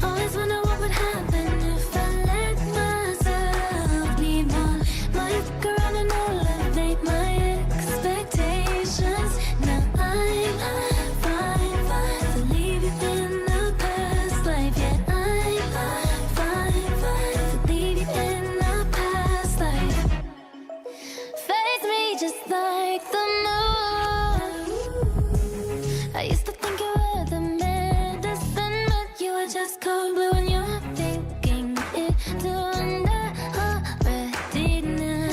Always wonder what would happen if I let myself be more. Might look around and elevate my expectations. Now I'm fine, fine to leave you in the past life. Yeah, I'm fine, fine to leave you in the past life. Face me just like the moon. I used to think you were the medicine, but you were just cold blue and you're thinking it too. And I already knew.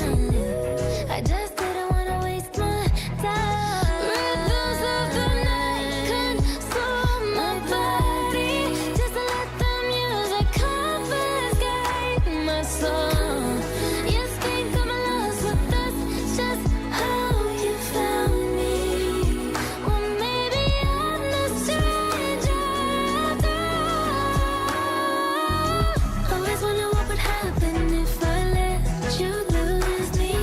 I just didn't wanna waste my time. Rhythms of the night consume my body. Just let the music confiscate my soul. You think I'm lost, but that's just how you found me. Or maybe I'm the stranger after all. Always wonder what would happen if I let you lose me.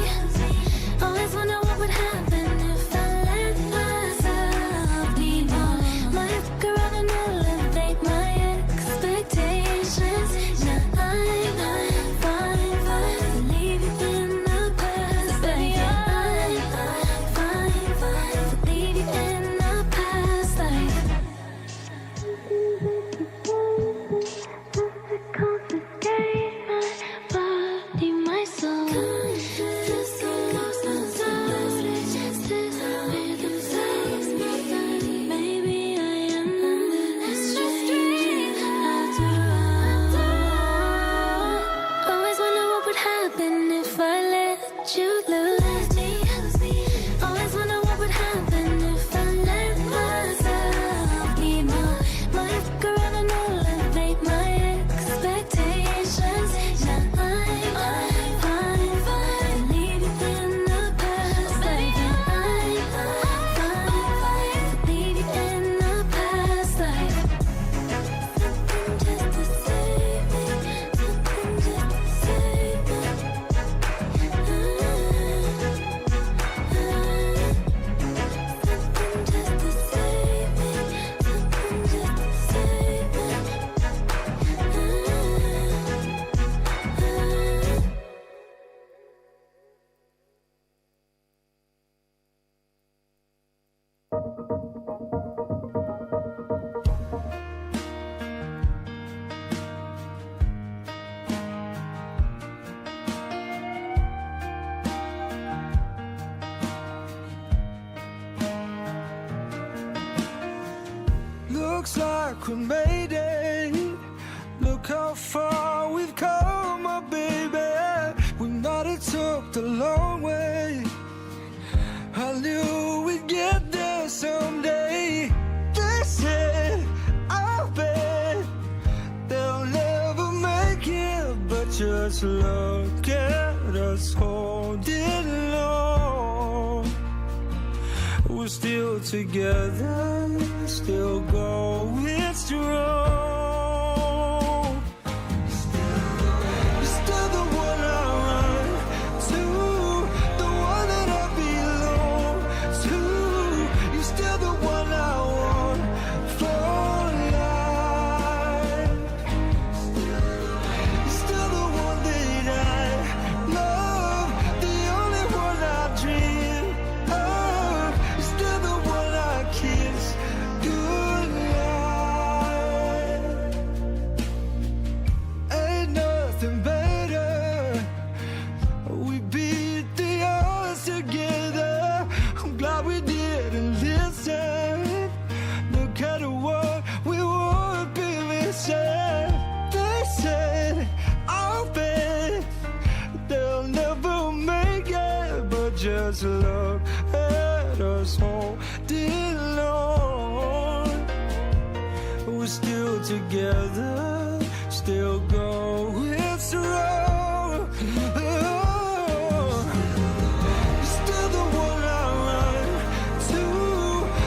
Always wonder what would happen if I let myself be more. Might look around and elevate my expectations. Now I'm fine, fine to leave you in the past life. Baby, I'm fine, fine to leave you in the past life. Confiscate my body, my soul. Maybe I am a stranger after all. Always wonder what would happen if I let you lose me. Always wonder what would happen if I let myself be more. Might look around and elevate my expectations. Now I'm fine, fine to leave you in the past life. I'm fine, fine to leave you in the past life. Something just to save me. Something just to save me. Looks like we made it. Look how far we've come, my baby. We might have took the long way. I knew we'd get there someday. They said, "I bet they'll never make it," but just look at us holding on. We're still together, still going strong. You're still the one I run to, the one that I belong to. You're still the one I want for life. This love had us holding on. We're still together, still going strong. You're still the one I run to,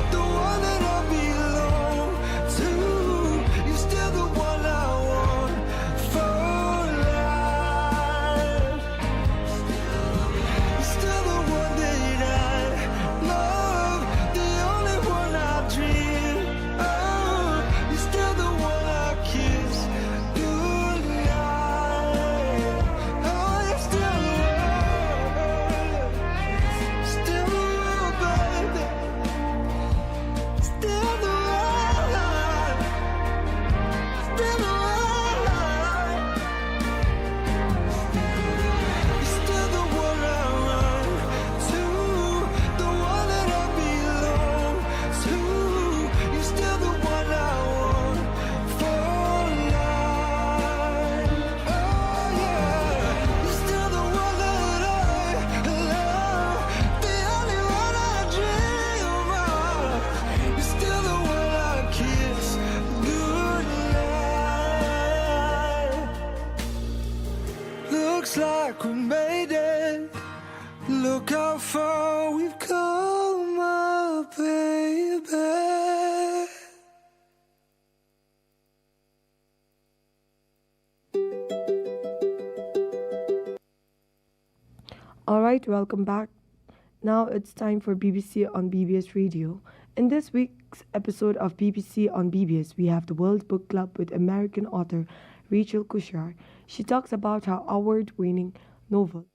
the one that I belong to. You're still the one I want for life. You're still the one that I love, the only one I dream of. You're still the one I kiss goodnight. Oh, you're still the one, still the one, baby. Still the one, still the one. You're still the one I run to, the one that I belong to. You're still the one I want for life. Oh yeah, you're still the one that I love, the only one I dream of. You're still the one I kiss goodnight. Looks like we made it. Look how far we've come, my baby. All right, welcome back. Now it's time for B B C on B B S Radio. In this week's episode of B B C on B B S, we have the World Book Club with American author Rachel Kushar. She talks about her award-winning novel,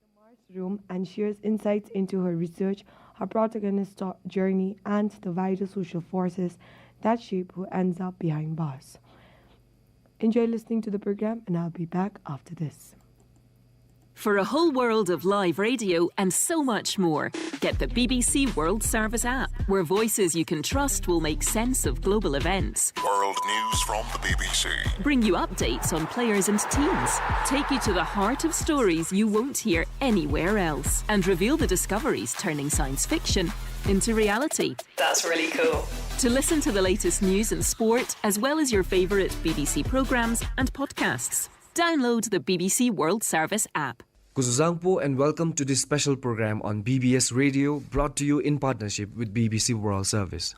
The Mars Room, and shares insights into her research, her protagonist's journey, and the wider social forces that shape who ends up behind bars. Enjoy listening to the program, and I'll be back after this. For a whole world of live radio and so much more, get the B B C World Service app, where voices you can trust will make sense of global events, world news from the B B C, bring you updates on players and teams, take you to the heart of stories you won't hear anywhere else, and reveal the discoveries turning science fiction into reality. That's really cool. To listen to the latest news and sport, as well as your favourite B B C programmes and podcasts, download the B B C World Service app. Kuzuzangpo and welcome to this special programme on B B S Radio, brought to you in partnership with B B C World Service.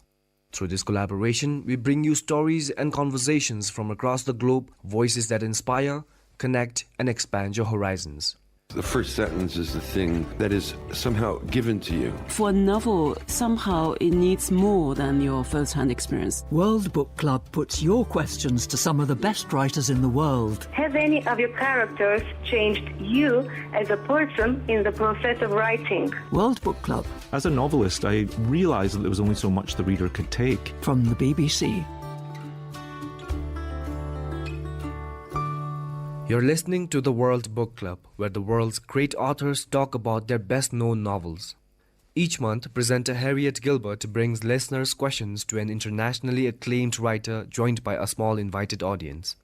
Through this collaboration, we bring you stories and conversations from across the globe, voices that inspire, connect, and expand your horizons. The first sentence is the thing that is somehow given to you. For a novel, somehow it needs more than your first-hand experience. World Book Club puts your questions to some of the best writers in the world. Have any of your characters changed you as a person in the process of writing? World Book Club. As a novelist, I realised that there was only so much the reader could take. From the B B C. You're listening to the World Book Club, where the world's great authors talk about their best-known novels. Each month, presenter Harriet Gilbert brings listeners' questions to an internationally acclaimed writer, joined by a small invited audience.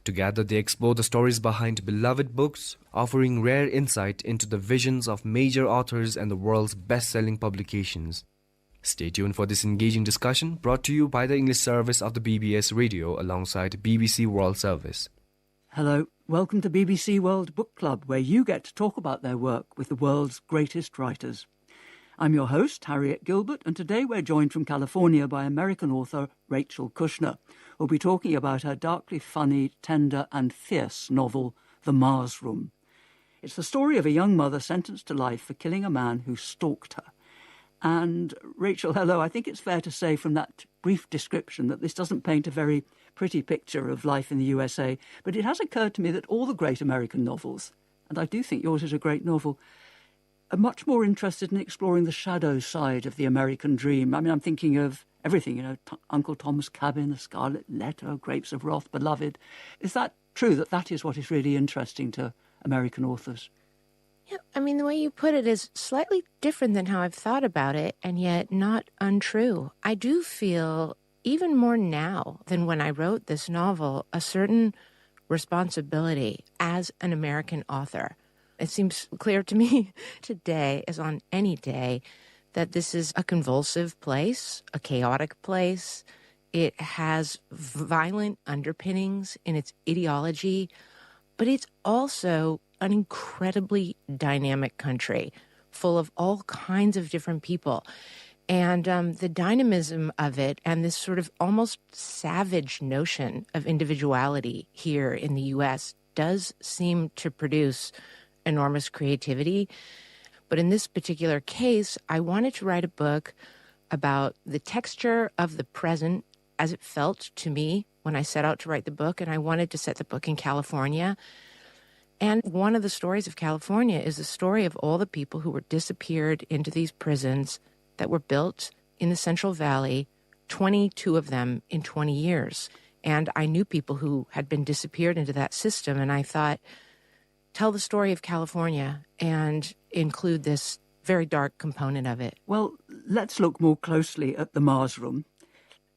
Together, they explore the stories behind beloved books, offering rare insight into the visions of major authors and the world's best-selling publications. Stay tuned for this engaging discussion, brought to you by the English service of the B B S Radio alongside B B C World Service. Hello, welcome to B B C World Book Club, where you get to talk about their work with the world's greatest writers. I'm your host, Harriet Gilbert, and today we're joined from California by American author Rachel Kushner, who'll be talking about her darkly funny, tender, and fierce novel, The Mars Room. It's the story of a young mother sentenced to life for killing a man who stalked her. And Rachel, hello. I think it's fair to say from that brief description that this doesn't paint a very pretty picture of life in the U S A, but it has occurred to me that all the great American novels, and I do think yours is a great novel, are much more interested in exploring the shadow side of the American dream. I mean, I'm thinking of everything, you know, T-, Uncle Tom's Cabin, The Scarlet Letter, Grapes of Wrath, Beloved. Is that true, that that is what is really interesting to American authors? Yeah, I mean, the way you put it is slightly different than how I've thought about it, and yet not untrue. I do feel, even more now than when I wrote this novel, a certain responsibility as an American author. It seems clear to me today, as on any day, that this is a convulsive place, a chaotic place. It has violent underpinnings in its ideology, but it's also an incredibly dynamic country full of all kinds of different people. And um, the dynamism of it and this sort of almost savage notion of individuality here in the U S does seem to produce enormous creativity. But in this particular case, I wanted to write a book about the texture of the present as it felt to me when I set out to write the book, and I wanted to set the book in California. And one of the stories of California is the story of all the people who were disappeared into these prisons that were built in the Central Valley, twenty-two of them in twenty years. And I knew people who had been disappeared into that system, and I thought, tell the story of California and include this very dark component of it. Well, let's look more closely at the Mars Room.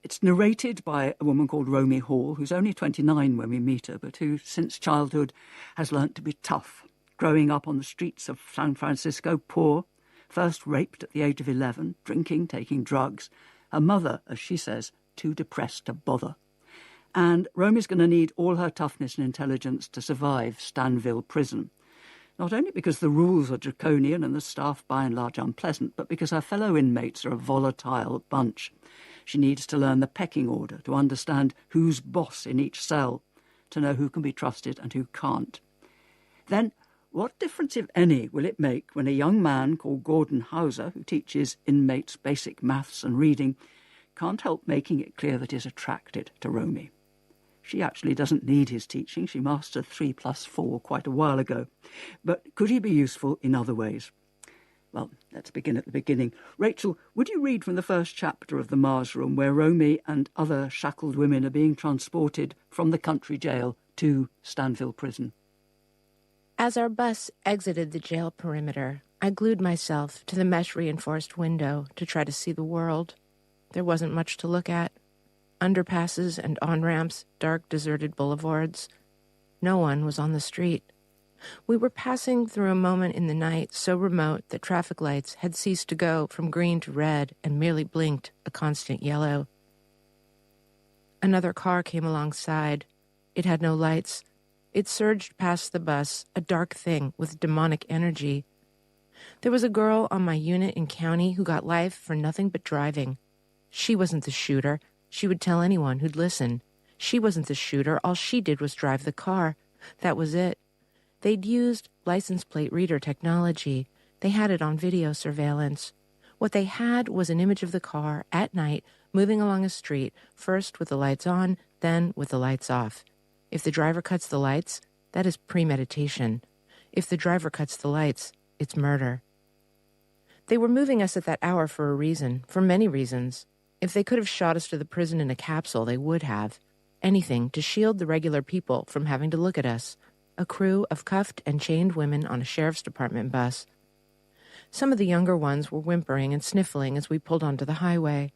It's narrated by a woman called Romi Hall, who's only twenty-nine when we meet her, but who, since childhood, has learnt to be tough. Growing up on the streets of San Francisco, poor, first raped at the age of eleven, drinking, taking drugs. Her mother, as she says, too depressed to bother. And Romi's going to need all her toughness and intelligence to survive Stanville Prison. Not only because the rules are draconian and the staff by and large unpleasant, but because her fellow inmates are a volatile bunch. She needs to learn the pecking order, to understand who's boss in each cell, to know who can be trusted and who can't. Then, what difference, if any, will it make when a young man called Gordon Hauser, who teaches inmates basic maths and reading, can't help making it clear that he's attracted to Romi? She actually doesn't need his teaching. She mastered three plus four quite a while ago. But could he be useful in other ways? Well, let's begin at the beginning. Rachel, would you read from the first chapter of The Mars Room, where Romi and other shackled women are being transported from the country jail to Stanville Prison? As our bus exited the jail perimeter, I glued myself to the mesh reinforced window to try to see the world. There wasn't much to look at. Underpasses and on ramps, dark, deserted boulevards. No one was on the street. We were passing through a moment in the night so remote that traffic lights had ceased to go from green to red and merely blinked a constant yellow. Another car came alongside. It had no lights. It surged past the bus, a dark thing with demonic energy. There was a girl on my unit in county who got life for nothing but driving. She wasn't the shooter. She would tell anyone who'd listen. She wasn't the shooter. All she did was drive the car. That was it. They'd used license plate reader technology. They had it on video surveillance. What they had was an image of the car at night moving along a street, first with the lights on, then with the lights off. If the driver cuts the lights, that is premeditation. If the driver cuts the lights, it's murder. They were moving us at that hour for a reason, for many reasons. If they could have shot us to the prison in a capsule, they would have. Anything to shield the regular people from having to look at us. A crew of cuffed and chained women on a sheriff's department bus. Some of the younger ones were whimpering and sniffling as we pulled onto the highway.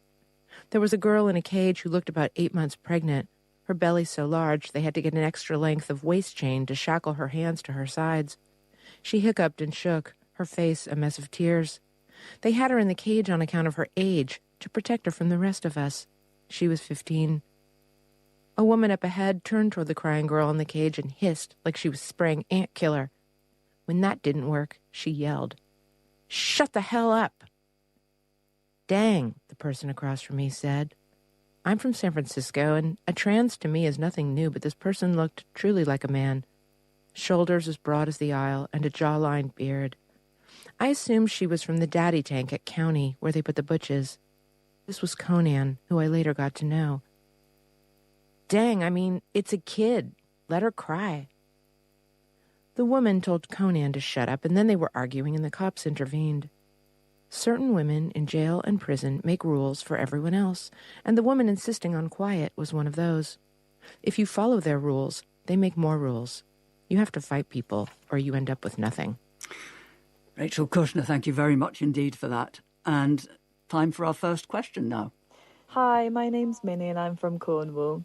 There was a girl in a cage who looked about eight months pregnant, her belly so large they had to get an extra length of waist chain to shackle her hands to her sides. She hiccuped and shook, her face a mess of tears. They had her in the cage on account of her age, to protect her from the rest of us. She was fifteen. A woman up ahead turned toward the crying girl in the cage and hissed like she was spraying ant killer. When that didn't work, she yelled, "Shut the hell up!" "Dang," the person across from me said. I'm from San Francisco, and a trans to me is nothing new, but this person looked truly like a man. Shoulders as broad as the aisle and a jawline beard. I assumed she was from the daddy tank at County, where they put the butches. This was Conan, who I later got to know. "Dang, I mean, it's a kid. Let her cry." The woman told Conan to shut up, and then they were arguing, and the cops intervened. Certain women in jail and prison make rules for everyone else, and the woman insisting on quiet was one of those. If you follow their rules, they make more rules. You have to fight people, or you end up with nothing. Rachel Kushner, thank you very much indeed for that. And time for our first question now. Hi, my name's Minnie and I'm from Cornwall.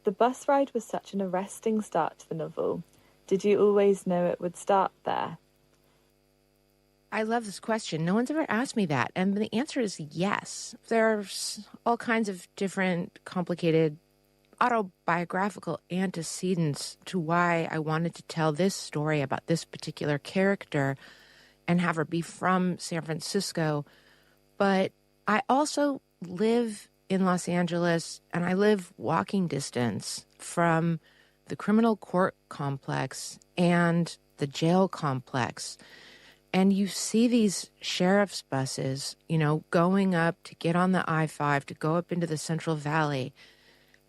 The bus ride was such an arresting start to the novel. Did you always know it would start there? I love this question. No one's ever asked me that. And the answer is yes. There's all kinds of different complicated autobiographical antecedents to why I wanted to tell this story about this particular character and have her be from San Francisco. But I also live in Los Angeles, and I live walking distance from the criminal court complex and the jail complex. And you see these sheriff's buses, you know, going up to get on the I five to go up into the Central Valley.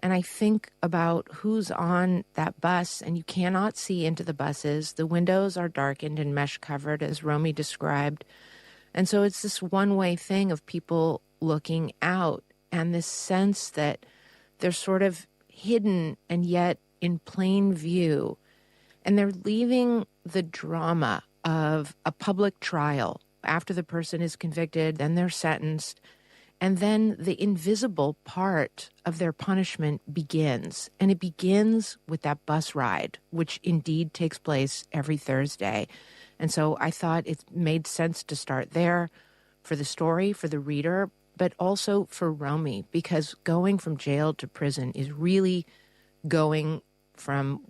And I think about who's on that bus, and you cannot see into the buses. The windows are darkened and mesh covered, as Romi described. And so it's this one way thing of people looking out and this sense that they're sort of hidden and yet in plain view. And they're leaving the drama of a public trial after the person is convicted, then they're sentenced, and then the invisible part of their punishment begins. And it begins with that bus ride, which indeed takes place every Thursday. And so I thought it made sense to start there for the story, for the reader, but also for Romi, because going from jail to prison is really going from,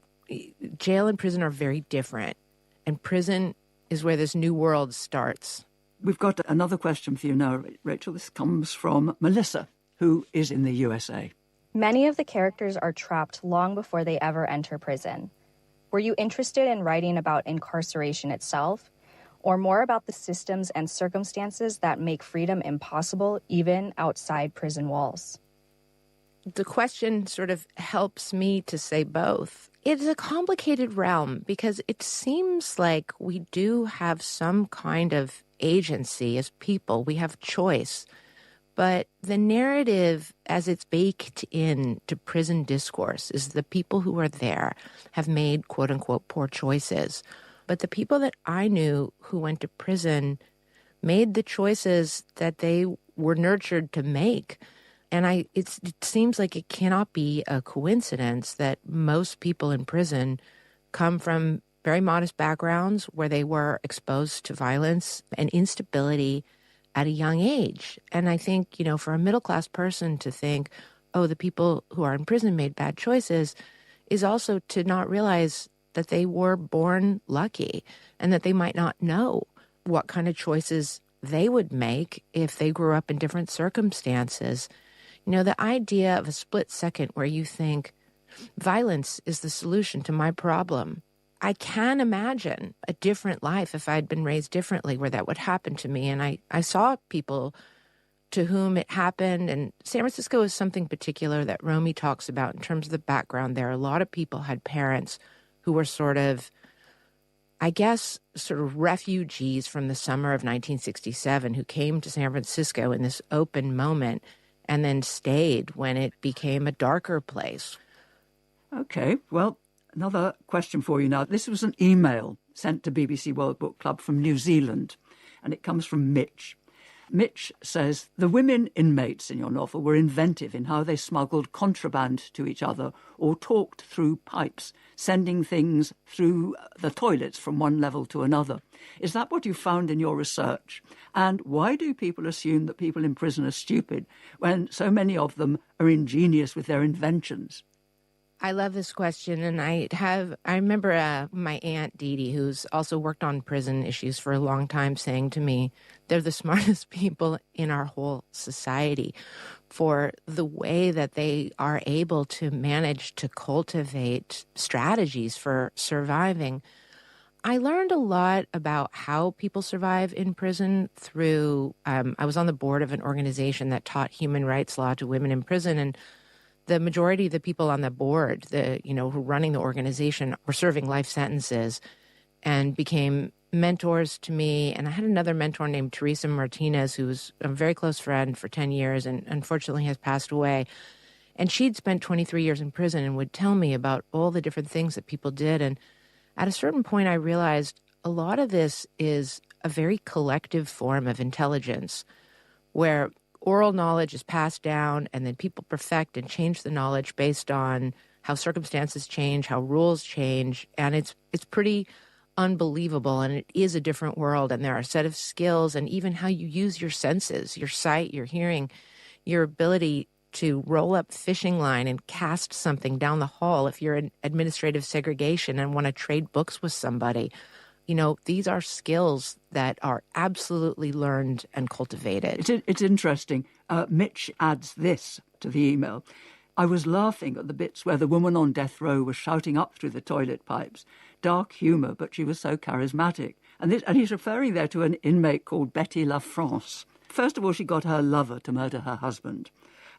jail and prison are very different. And prison is where this new world starts. We've got another question for you now, Rachel. This comes from Melissa, who is in the U S A. Many of the characters are trapped long before they ever enter prison. Were you interested in writing about incarceration itself, or more about the systems and circumstances that make freedom impossible even outside prison walls? The question sort of helps me to say both. It's a complicated realm because it seems like we do have some kind of agency as people. We have choice. But the narrative, as it's baked in to prison discourse, is the people who are there have made, quote unquote, poor choices. But the people that I knew who went to prison made the choices that they were nurtured to make. And I, it's, it seems like it cannot be a coincidence that most people in prison come from very modest backgrounds where they were exposed to violence and instability at a young age. And I think, you know, for a middle class person to think, oh, the people who are in prison made bad choices, is also to not realize that they were born lucky and that they might not know what kind of choices they would make if they grew up in different circumstances. You know, the idea of a split second where you think, violence is the solution to my problem. I can imagine a different life if I'd been raised differently where that would happen to me. And I, I saw people to whom it happened. And San Francisco is something particular that Romi talks about in terms of the background there. A lot of people had parents who were sort of, I guess, sort of refugees from the summer of nineteen sixty-seven who came to San Francisco in this open moment and then stayed when it became a darker place. Okay, well, another question for you now. This was an email sent to B B C World Book Club from New Zealand, and it comes from Mitch. Mitch says, the women inmates in your novel were inventive in how they smuggled contraband to each other or talked through pipes, sending things through the toilets from one level to another. Is that what you found in your research? And why do people assume that people in prison are stupid when so many of them are ingenious with their inventions? I love this question. And I have, I remember uh, my aunt Dee Dee, who's also worked on prison issues for a long time, saying to me, they're the smartest people in our whole society for the way that they are able to manage to cultivate strategies for surviving. I learned a lot about how people survive in prison through, um, I was on the board of an organization that taught human rights law to women in prison. And the majority of the people on the board, the, you know, who running the organization, were serving life sentences and became mentors to me. And I had another mentor named Teresa Martinez, who was a very close friend for ten years and unfortunately has passed away. And she'd spent twenty-three years in prison and would tell me about all the different things that people did. And at a certain point, I realized a lot of this is a very collective form of intelligence where oral knowledge is passed down and then people perfect and change the knowledge based on how circumstances change, how rules change. And it's, it's pretty unbelievable, and it is a different world, and there are a set of skills, and even how you use your senses, your sight, your hearing, your ability to roll up fishing line and cast something down the hall if you're in administrative segregation and want to trade books with somebody. You know, these are skills that are absolutely learned and cultivated. It's, it's interesting. Uh, Mitch adds this to the email. I was laughing at the bits where the woman on death row was shouting up through the toilet pipes. Dark humor, but she was so charismatic. And, this, and he's referring there to an inmate called Betty La France. First of all, she got her lover to murder her husband.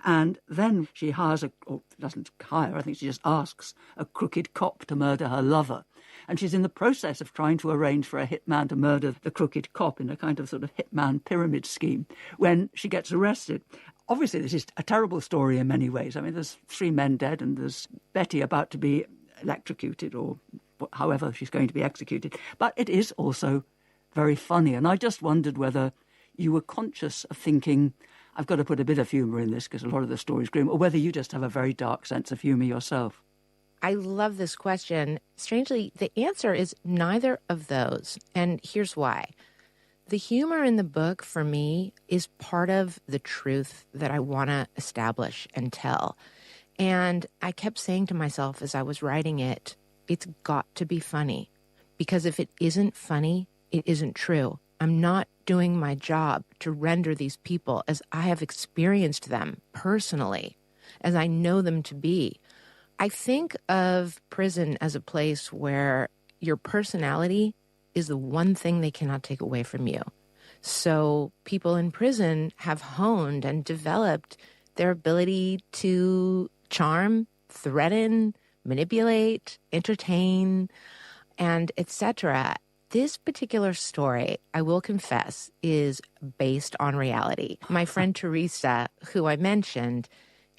And then she hires a, or doesn't hire, I think she just asks a crooked cop to murder her lover. And she's in the process of trying to arrange for a hitman to murder the crooked cop in a kind of sort of hitman pyramid scheme when she gets arrested. Obviously, this is a terrible story in many ways. I mean, there's three men dead, and there's Betty about to be electrocuted, or wh- however she's going to be executed. But it is also very funny. And I just wondered whether you were conscious of thinking, "I've got to put a bit of humor in this because a lot of the story is grim," or whether you just have a very dark sense of humor yourself. I love this question. Strangely, the answer is neither of those. And here's why. The humor in the book for me is part of the truth that I want to establish and tell. And I kept saying to myself as I was writing it, "It's got to be funny. Because if it isn't funny, it isn't true. I'm not doing my job to render these people as I have experienced them personally, as I know them to be." I think of prison as a place where your personality is the one thing they cannot take away from you. So people in prison have honed and developed their ability to charm, threaten, manipulate, entertain, and et cetera. This particular story, I will confess, is based on reality. My friend Teresa, who I mentioned,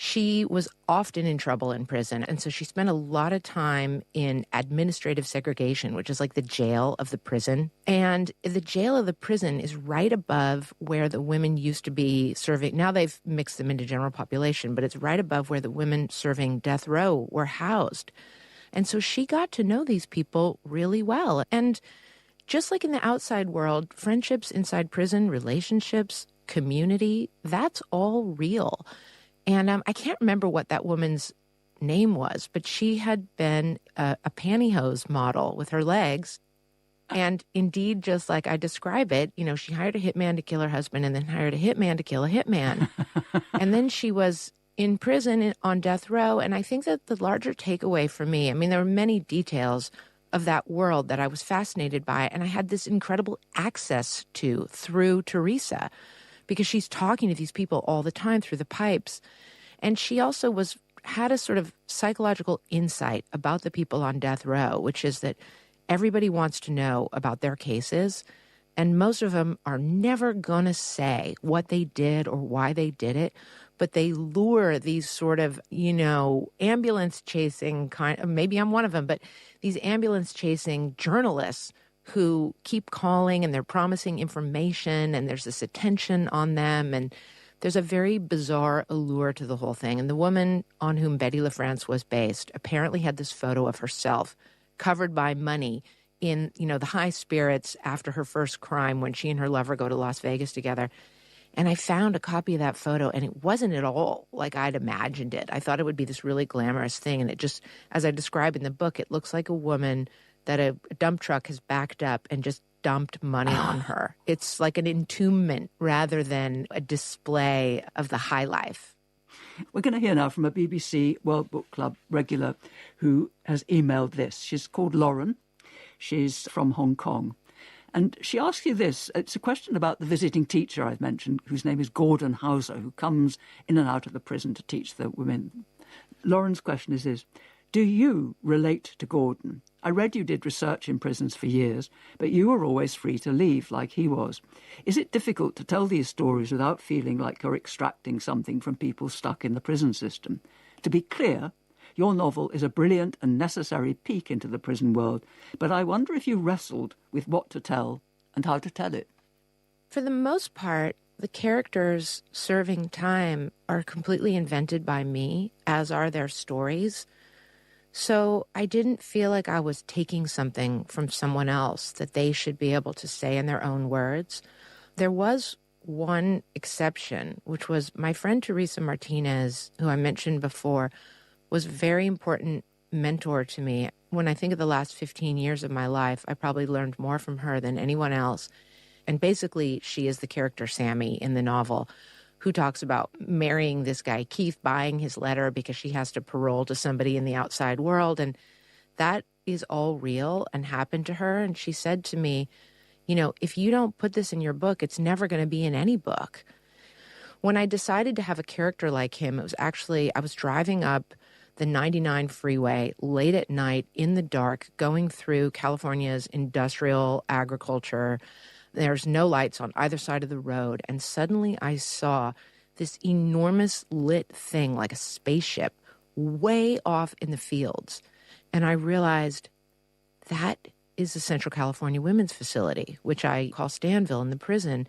she was often in trouble in prison. And so she spent a lot of time in administrative segregation, which is like the jail of the prison. And the jail of the prison is right above where the women used to be serving. Now they've mixed them into general population, but it's right above where the women serving death row were housed. And so she got to know these people really well. And just like in the outside world, friendships inside prison, relationships, community, that's all real. And um, I can't remember what that woman's name was, but she had been a, a pantyhose model with her legs. And indeed, just like I describe it, you know, she hired a hitman to kill her husband and then hired a hitman to kill a hitman. And then she was in prison in, on death row. And I think that the larger takeaway for me, I mean, there were many details of that world that I was fascinated by, and I had this incredible access to through Teresa, because she's talking to these people all the time through the pipes. And she also was had a sort of psychological insight about the people on death row, which is that everybody wants to know about their cases, and most of them are never going to say what they did or why they did it, but they lure these sort of, you know, ambulance chasing kind of, maybe I'm one of them, but these ambulance chasing journalists who keep calling and they're promising information and there's this attention on them, and there's a very bizarre allure to the whole thing. And the woman on whom Betty LaFrance was based apparently had this photo of herself covered by money in, you know, the high spirits after her first crime when she and her lover go to Las Vegas together. And I found a copy of that photo, and it wasn't at all like I'd imagined it. I thought it would be this really glamorous thing. And it just, as I describe in the book, it looks like a woman that a dump truck has backed up and just dumped money on her. It's like an entombment rather than a display of the high life. We're going to hear now from a B B C World Book Club regular who has emailed this. She's called Lauren. She's from Hong Kong. And she asks you this. It's a question about the visiting teacher I've mentioned, whose name is Gordon Hauser, who comes in and out of the prison to teach the women. Lauren's question is this. Do you relate to Gordon? I read you did research in prisons for years, but you were always free to leave like he was. Is it difficult to tell these stories without feeling like you're extracting something from people stuck in the prison system? To be clear, your novel is a brilliant and necessary peek into the prison world, but I wonder if you wrestled with what to tell and how to tell it. For the most part, the characters serving time are completely invented by me, as are their stories. So I didn't feel like I was taking something from someone else that they should be able to say in their own words. There was one exception, which was my friend Teresa Martinez, who I mentioned before, was a very important mentor to me. When I think of the last fifteen years of my life, I probably learned more from her than anyone else. And basically, she is the character Sammy in the novel, who talks about marrying this guy Keith, buying his letter because she has to parole to somebody in the outside world. And that is all real and happened to her. And she said to me, "You know, if you don't put this in your book, it's never gonna be in any book." When I decided to have a character like him, it was actually, I was driving up the ninety-nine freeway late at night in the dark, going through California's industrial agriculture. There's no lights on either side of the road. And suddenly I saw this enormous lit thing, like a spaceship, way off in the fields. And I realized that is the Central California Women's Facility, which I call Stanville in the prison.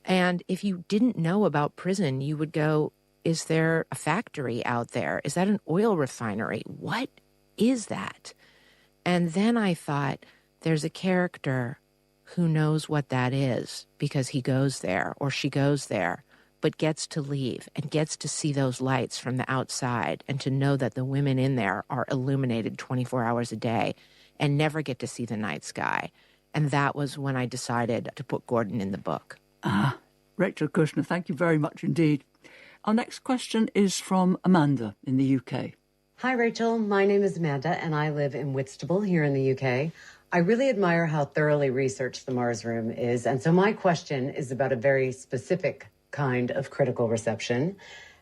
And if you didn't know about prison, you would go, "Is there a factory out there? Is that an oil refinery? What is that?" And then I thought, "There's a character who knows what that is because he goes there or she goes there, but gets to leave and gets to see those lights from the outside and to know that the women in there are illuminated twenty-four hours a day and never get to see the night sky." And that was when I decided to put Gordon in the book. Ah, Rachel Kushner, thank you very much indeed. Our next question is from Amanda in the U K. Hi, Rachel. My name is Amanda, and I live in Whitstable here in the U K. I really admire how thoroughly researched the Mars Room is, and so my question is about a very specific kind of critical reception.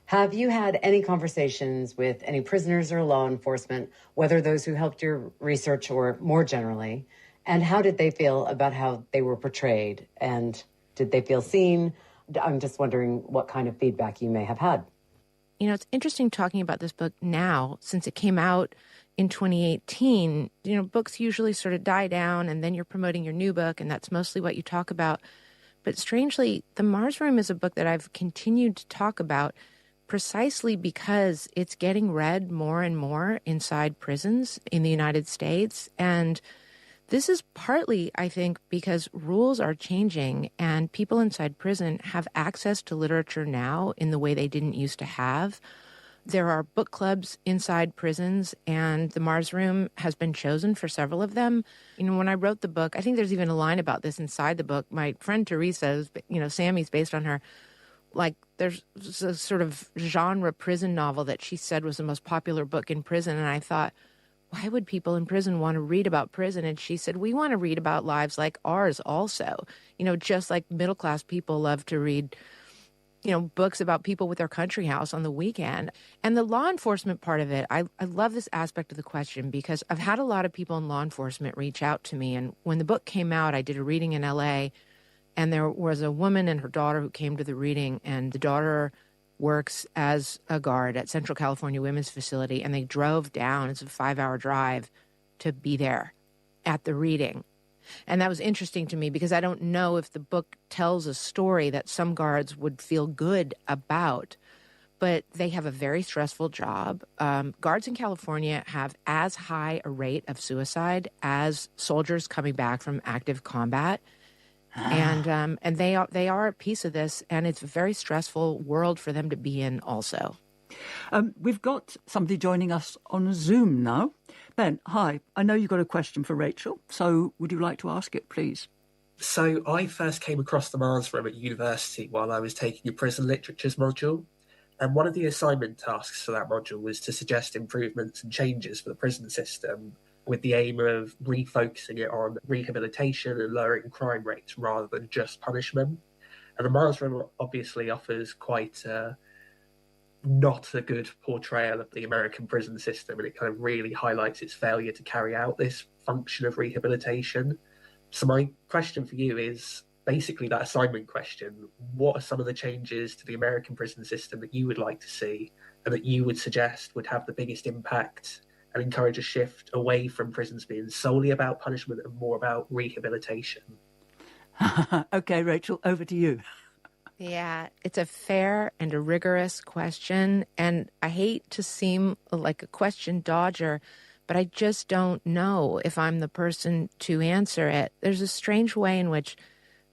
Have you had any conversations with any prisoners or law enforcement, whether those who helped your research or more generally, and how did they feel about how they were portrayed? And did they feel seen? I'm just wondering what kind of feedback you may have had. You know, it's interesting talking about this book now, since it came out in twenty eighteen. You know, books usually sort of die down and then you're promoting your new book, and that's mostly what you talk about. But strangely, The Mars Room is a book that I've continued to talk about precisely because it's getting read more and more inside prisons in the United States. And this is partly, I think, because rules are changing and people inside prison have access to literature now in the way they didn't used to have. There are book clubs inside prisons, and The Mars Room has been chosen for several of them. You know, when I wrote the book, I think there's even a line about this inside the book. My friend Teresa, who's, you know, Sammy's based on her, like, there's a sort of genre prison novel that she said was the most popular book in prison. And I thought, "Why would people in prison want to read about prison?" And she said, "We want to read about lives like ours also. You know, just like middle class people love to read, you know, books about people with their country house on the weekend." And the law enforcement part of it, I, I love this aspect of the question because I've had a lot of people in law enforcement reach out to me. And when the book came out, I did a reading in L A, and there was a woman and her daughter who came to the reading, and the daughter works as a guard at Central California Women's Facility, and they drove down, it's a five-hour drive, to be there at the reading. And that was interesting to me because I don't know if the book tells a story that some guards would feel good about, but they have a very stressful job. Um, guards in California have as high a rate of suicide as soldiers coming back from active combat. And, um, and they are, they are a piece of this, and it's a very stressful world for them to be in also. Um, we've got somebody joining us on Zoom now. Ben, hi. I know you've got a question for Rachel, so would you like to ask it, please? So I first came across the Mars Room at university while I was taking a prison literatures module. And one of the assignment tasks for that module was to suggest improvements and changes for the prison system, with the aim of refocusing it on rehabilitation and lowering crime rates rather than just punishment. And the Mars Room obviously offers quite a, not a good portrayal of the American prison system, and it kind of really highlights its failure to carry out this function of rehabilitation. So my question for you is basically that assignment question: what are some of the changes to the American prison system that you would like to see and that you would suggest would have the biggest impact and encourage a shift away from prisons being solely about punishment and more about rehabilitation? Okay, Rachel, over to you. Yeah, it's a fair and a rigorous question, and I hate to seem like a question dodger, but I just don't know if I'm the person to answer it. There's a strange way in which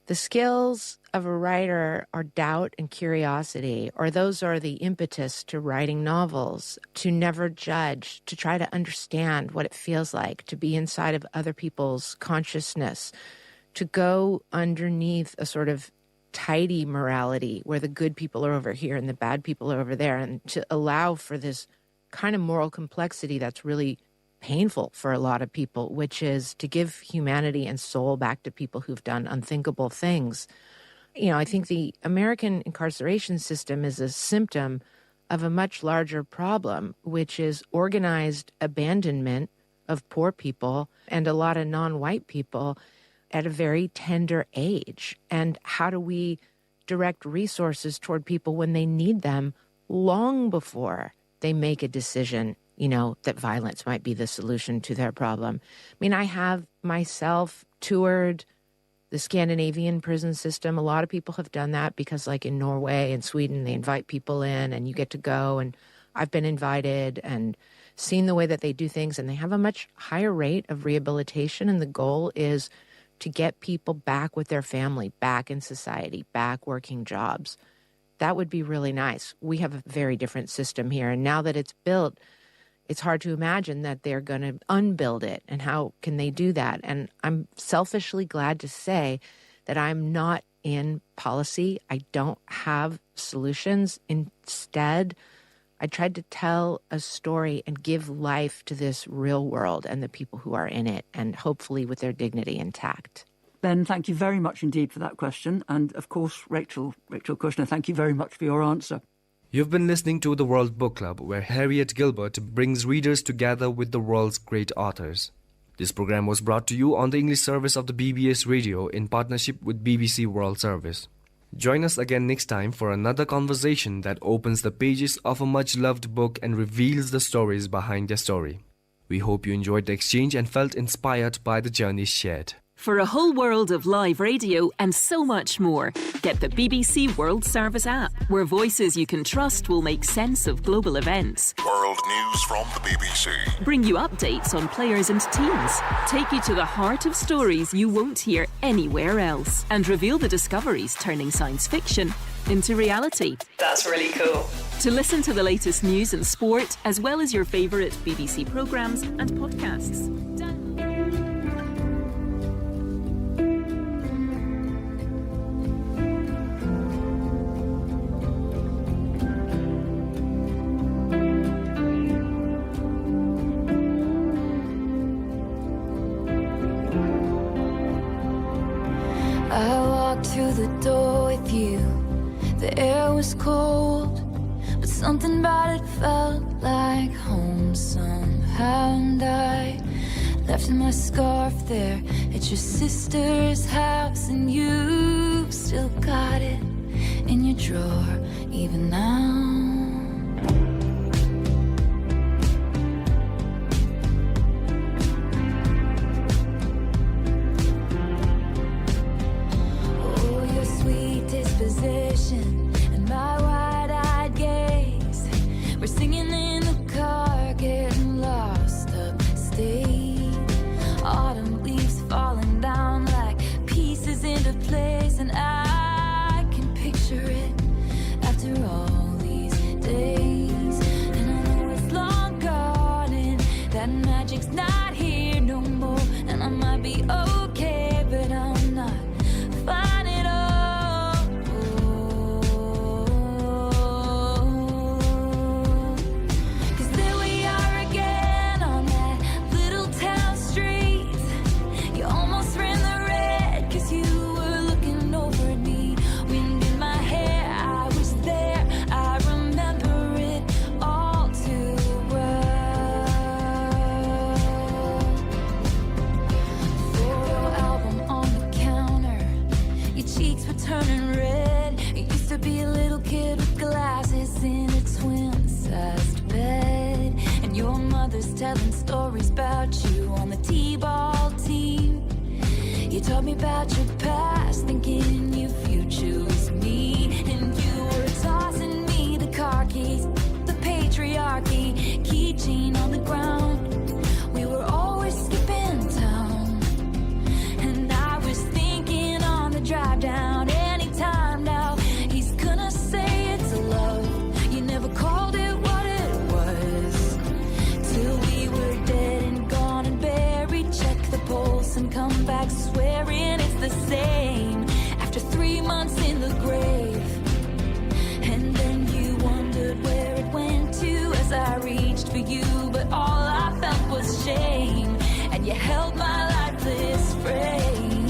the skills of a writer are doubt and curiosity, or those are the impetus to writing novels, to never judge, to try to understand what it feels like to be inside of other people's consciousness, to go underneath a sort of tidy morality where the good people are over here and the bad people are over there, and to allow for this kind of moral complexity that's really painful for a lot of people, which is to give humanity and soul back to people who've done unthinkable things. You know, I think the American incarceration system is a symptom of a much larger problem, which is organized abandonment of poor people and a lot of non-white people at a very tender age. And how do we direct resources toward people when they need them long before they make a decision, you know, that violence might be the solution to their problem? I mean, I have myself toured the Scandinavian prison system. A lot of people have done that because, like, in Norway and Sweden, they invite people in and you get to go. And I've been invited and seen the way that they do things, and they have a much higher rate of rehabilitation. And the goal is to get people back with their family, back in society, back working jobs. That would be really nice. We have a very different system here. And now that it's built, it's hard to imagine that they're gonna unbuild it. And how can they do that? And I'm selfishly glad to say that I'm not in policy. I don't have solutions. Instead, I tried to tell a story and give life to this real world and the people who are in it, and hopefully with their dignity intact. Ben, thank you very much indeed for that question. And of course, Rachel, Rachel Kushner, thank you very much for your answer. You've been listening to the World Book Club, where Harriet Gilbert brings readers together with the world's great authors. This program was brought to you on the English service of the B B S Radio in partnership with B B C World Service. Join us again next time for another conversation that opens the pages of a much-loved book and reveals the stories behind their story. We hope you enjoyed the exchange and felt inspired by the journey shared. For a whole world of live radio and so much more, get the B B C World Service app, where voices you can trust will make sense of global events. World news from the B B C. Bring you updates on players and teams, take you to the heart of stories you won't hear anywhere else, and reveal the discoveries turning science fiction into reality. That's really cool. To listen to the latest news and sport, as well as your favourite B B C programmes and podcasts. I walked through the door with you. The air was cold, but something about it felt like home somehow. And I left my scarf there at your sister's house, and you still got it in your drawer even now. Oh, your sweet disposition and my wide-eyed gaze. We're singing in the car, getting lost upstate. Autumn leaves falling down like pieces into place, and I can picture it after all these days. And I know it's long gone and that magic's not here no more, and I might be okay, but I'm not fine at all. 'Cause there we are again on that little town street. You almost ran the red 'cause you were looking over at me. Wind in my hair, I was there, I remember it all too well. Photo album on the counter, your cheeks were turning red. You used to be a little kid with glasses in a twin-sized bed, and your mother's telling stories about you on the T-ball team. You told me about your past, thinking your future was me, and you were tossing me the car keys, the patriarchy, keychain on the ground. Come back swearing it's the same after three months in the grave. And then you wondered where it went to as I reached for you, but all I felt was shame. And you held my lifeless frame.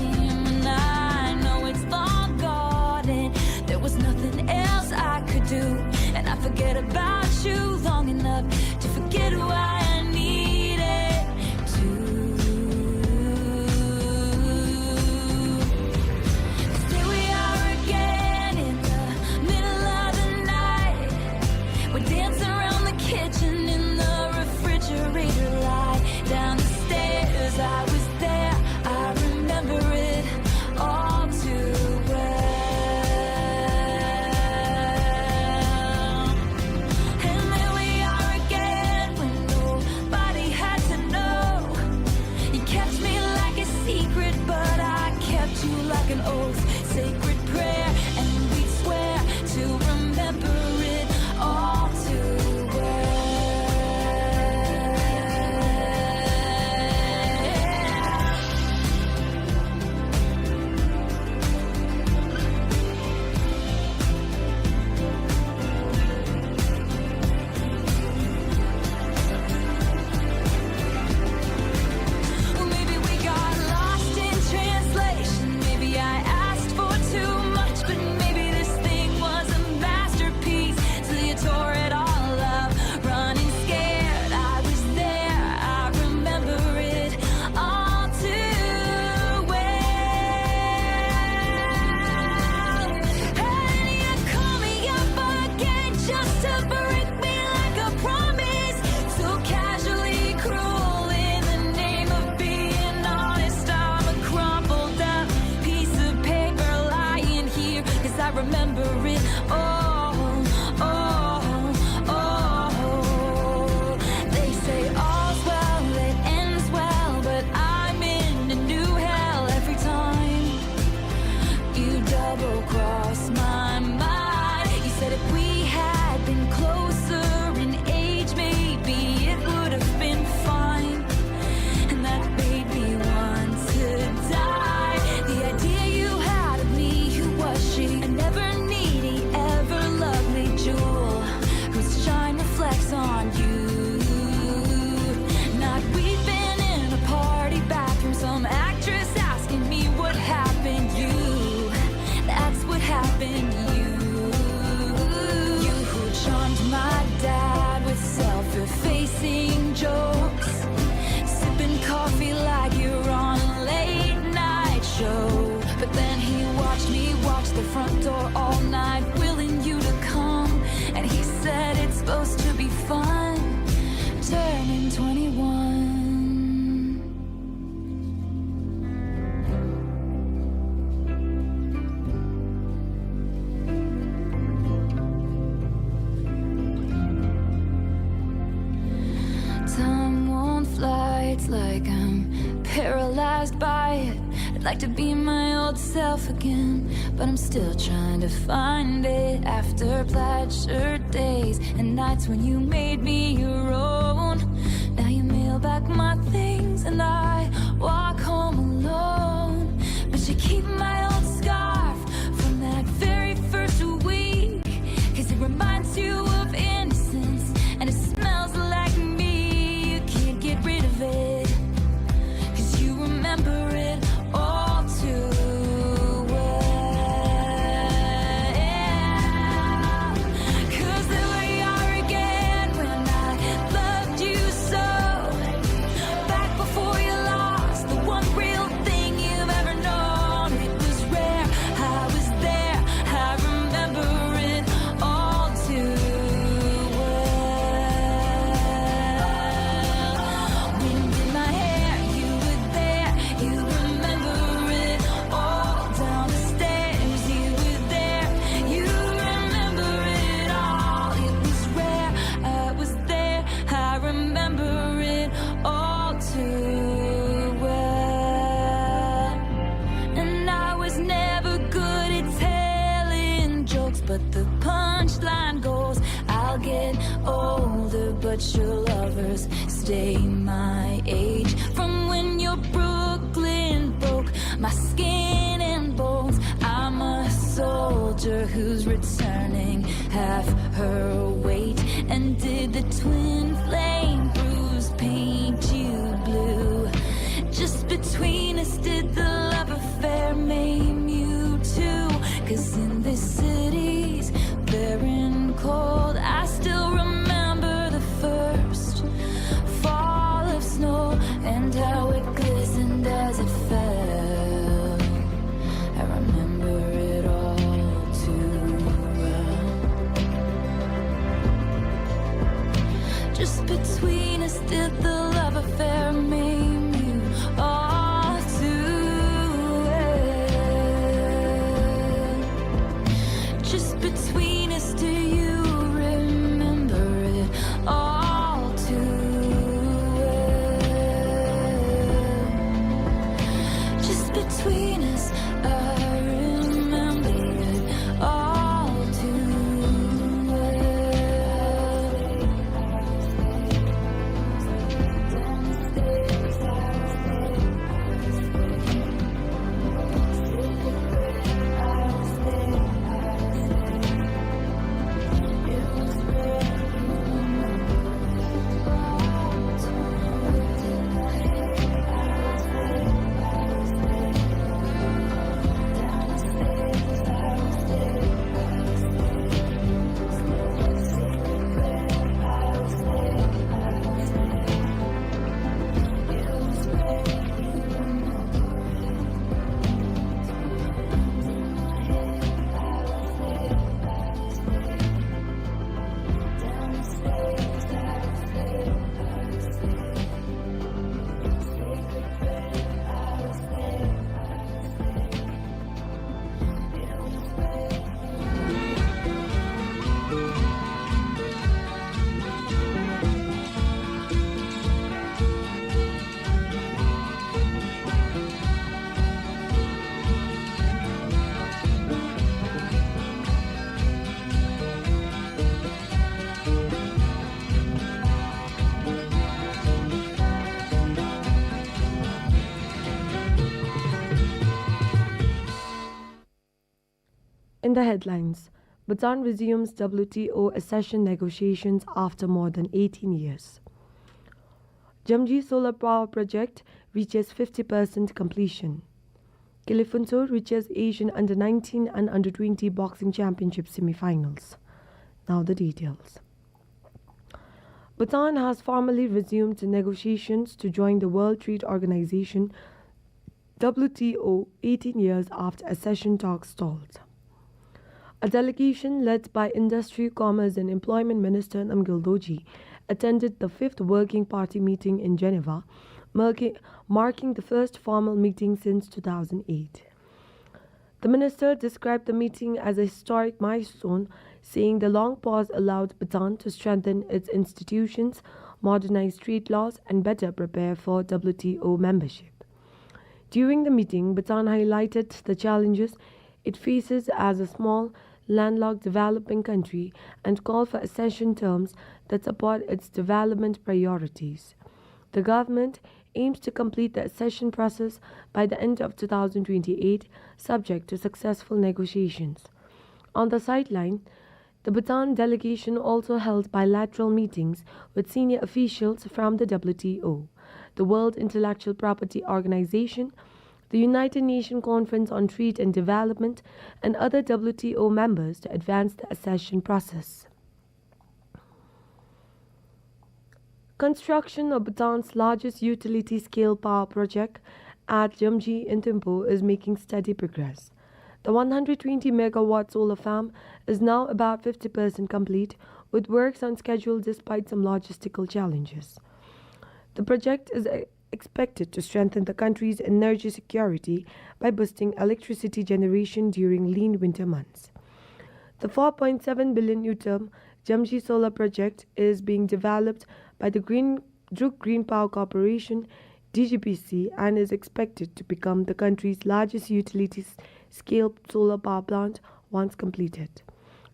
And I know it's long gone, and there was nothing else I could do. And I forget about you long enough to forget why I needed to. Here we are again in the middle of the night. We're dancing around the kitchen in the refrigerator light. Down the stairs, I was there. I remember it all too well. And there we are again when nobody had to know. You kept me like a secret, but I kept you like an oath. Sacred prayer, and we'd swear to remember it all too well. Well, maybe we got lost in translation. Maybe I asked for too much, but maybe this thing was a masterpiece. Till you tore it all up, running scared. I was there, I remember it all too well. And you call me up again just to break me like a promise. So casually cruel in the name of being honest. I'm a crumpled up piece of paper lying here, 'cause I remember it all, all, all. They say all's well that ends well, but I'm in a new hell every time. You double cross my mind. You said if we had been closer in age, maybe it would have been fine. And that made me want to die. The idea you had of me, who was she? A never needy, ever lovely jewel whose shine reflects on you. Not weeping in a party bathroom, some actress asking me what happened. You, that's what happened. You, you who charmed my dad with self-effacing jokes, sipping coffee like you're on a late night show. But then he watched me watch the front door all night, willing you to come. And he said it's supposed to be fun, turning twenty-one. Time won't fly, it's like I'm paralyzed by it. I'd like to be my old self again, but I'm still trying to find it. After plaid shirt days and nights when you made me your own, now you mail back my things and I walk home alone. But you keep my old scarf from that very first week, 'cause it reminds you of innocence and it smells like me. You can't get rid of it, 'cause you remember it all too well. 'Cause there we are again when I loved you so. Back before you lost the one real thing you've ever known. It was rare, I was there, I remember it all too well. Wind in my hair, you were there, you remember it all. Down the stairs, you were there, you remember it all. It was rare, I was there, I remember it all too well. And I was never good at telling jokes, but the punchline goes, I'll get older, but your lovers stay my age. From when you're Brooklyn Who's returning half her weight? And did the twin flame bruise paint you blue? Just between us, did the love affair maim you too? 'Cause in this city's barren cold, I still remember the first fall of snow and how it glistened as it fell. I remember it all too well. Just between us, did the love affair maim you all too well? Just between us, do you remember it all too well? Just between us, I remember it all too well. In the headlines, Bhutan resumes W T O accession negotiations after more than eighteen years. Jamji Solar Power Project reaches fifty percent completion. Kelefunto reaches Asian Under nineteen and Under twenty Boxing Championship semi-finals. Now the details. Bhutan has formally resumed negotiations to join the World Trade Organization, W T O, eighteen years after accession talks stalled. A delegation led by Industry, Commerce and Employment Minister Namgyel Dorji attended the fifth Working Party meeting in Geneva, marking, marking the first formal meeting since two thousand eight. The minister described the meeting as a historic milestone, saying the long pause allowed Bhutan to strengthen its institutions, modernize trade laws, and better prepare for W T O membership. During the meeting, Bhutan highlighted the challenges it faces as a small, landlocked developing country and called for accession terms that support its development priorities. The government aims to complete the accession process by the end of two thousand twenty-eight, subject to successful negotiations. On the sideline, the Bhutan delegation also held bilateral meetings with senior officials from the W T O, the World Intellectual Property Organization, the United Nations Conference on Trade and Development, and other W T O members to advance the accession process. Construction of Bhutan's largest utility-scale power project at Jamji in Thimphu is making steady progress. The one hundred twenty megawatt solar farm is now about fifty percent complete, with works on schedule despite some logistical challenges. The project is e-, expected to strengthen the country's energy security by boosting electricity generation during lean winter months. The four point seven billion yu term Jamji Solar Project is being developed by the Green, Druk Green Power Corporation, D G P C, and is expected to become the country's largest utility-scale solar power plant once completed.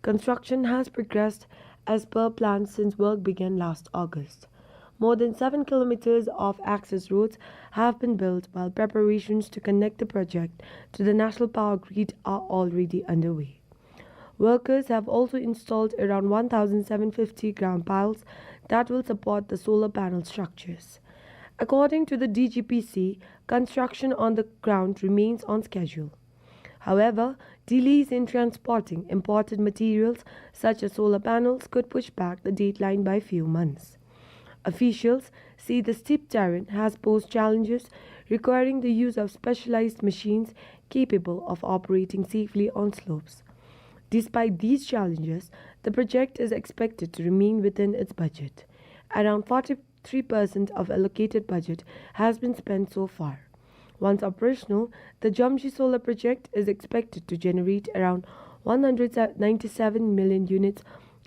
Construction has progressed as per plan since work began last August. More than seven kilometers of access roads have been built, while preparations to connect the project to the national power grid are already underway. Workers have also installed around one thousand seven fifty ground piles that will support the solar panel structures. According to the D G P C, construction on the ground remains on schedule. However, delays in transporting imported materials such as solar panels could push back the deadline by a few months. Officials say the steep terrain has posed challenges, requiring the use of specialized machines capable of operating safely on slopes. Despite these challenges, the project is expected to remain within its budget. Around forty-three percent of allocated budget has been spent so far. Once operational, the Jamji solar project is expected to generate around one hundred ninety-seven million units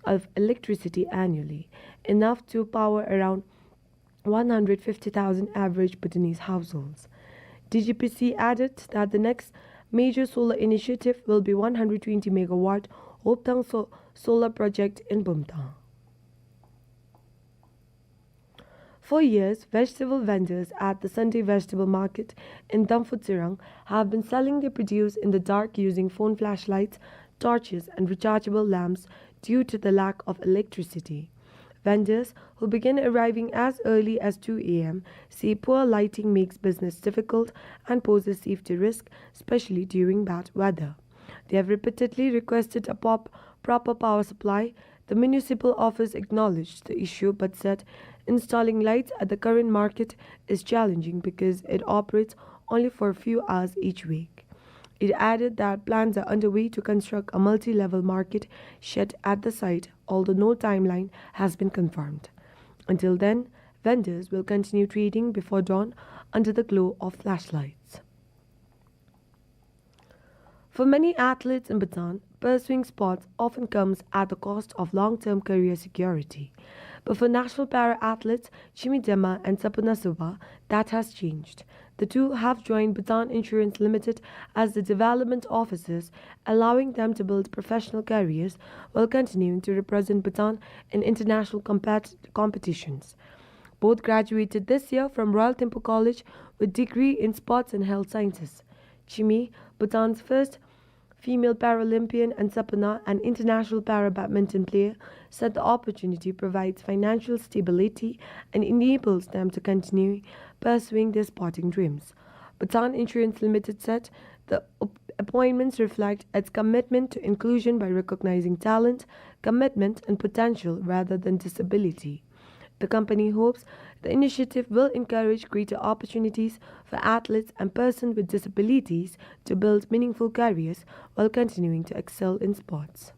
of electricity annually, enough to power around one hundred fifty thousand average Bhutanese households. D G P C added that the next major solar initiative will be one hundred twenty megawatt Hopthang so-, solar project in Bumthang. For years, vegetable vendors at the Sunday vegetable market in Damphu Tsirang have been selling their produce in the dark using phone flashlights, torches, and rechargeable lamps due to the lack of electricity. Vendors, who begin arriving as early as two A M, say poor lighting makes business difficult and poses safety risk, especially during bad weather. They have repeatedly requested a pop-, proper power supply. The municipal office acknowledged the issue but said installing lights at the current market is challenging because it operates only for a few hours each week. It added that plans are underway to construct a multi-level market shed at the site, although no timeline has been confirmed. Until then, vendors will continue trading before dawn under the glow of flashlights. For many athletes in Bhutan, pursuing sports often comes at the cost of long-term career security. But for national para-athletes Chimi Dema and Sapuna Suba, that has changed. The two have joined Bhutan Insurance Limited as the development officers, allowing them to build professional careers while continuing to represent Bhutan in international compat-, competitions. Both graduated this year from Royal Thimphu College with degree in sports and health sciences. Chimi, Bhutan's first female Paralympian, and Sapuna, an international para badminton player, said the opportunity provides financial stability and enables them to continue pursuing their sporting dreams. Bhutan Insurance Limited said the ap-, appointments reflect its commitment to inclusion by recognizing talent, commitment, and potential rather than disability. The company hopes the initiative will encourage greater opportunities for athletes and persons with disabilities to build meaningful careers while continuing to excel in sports.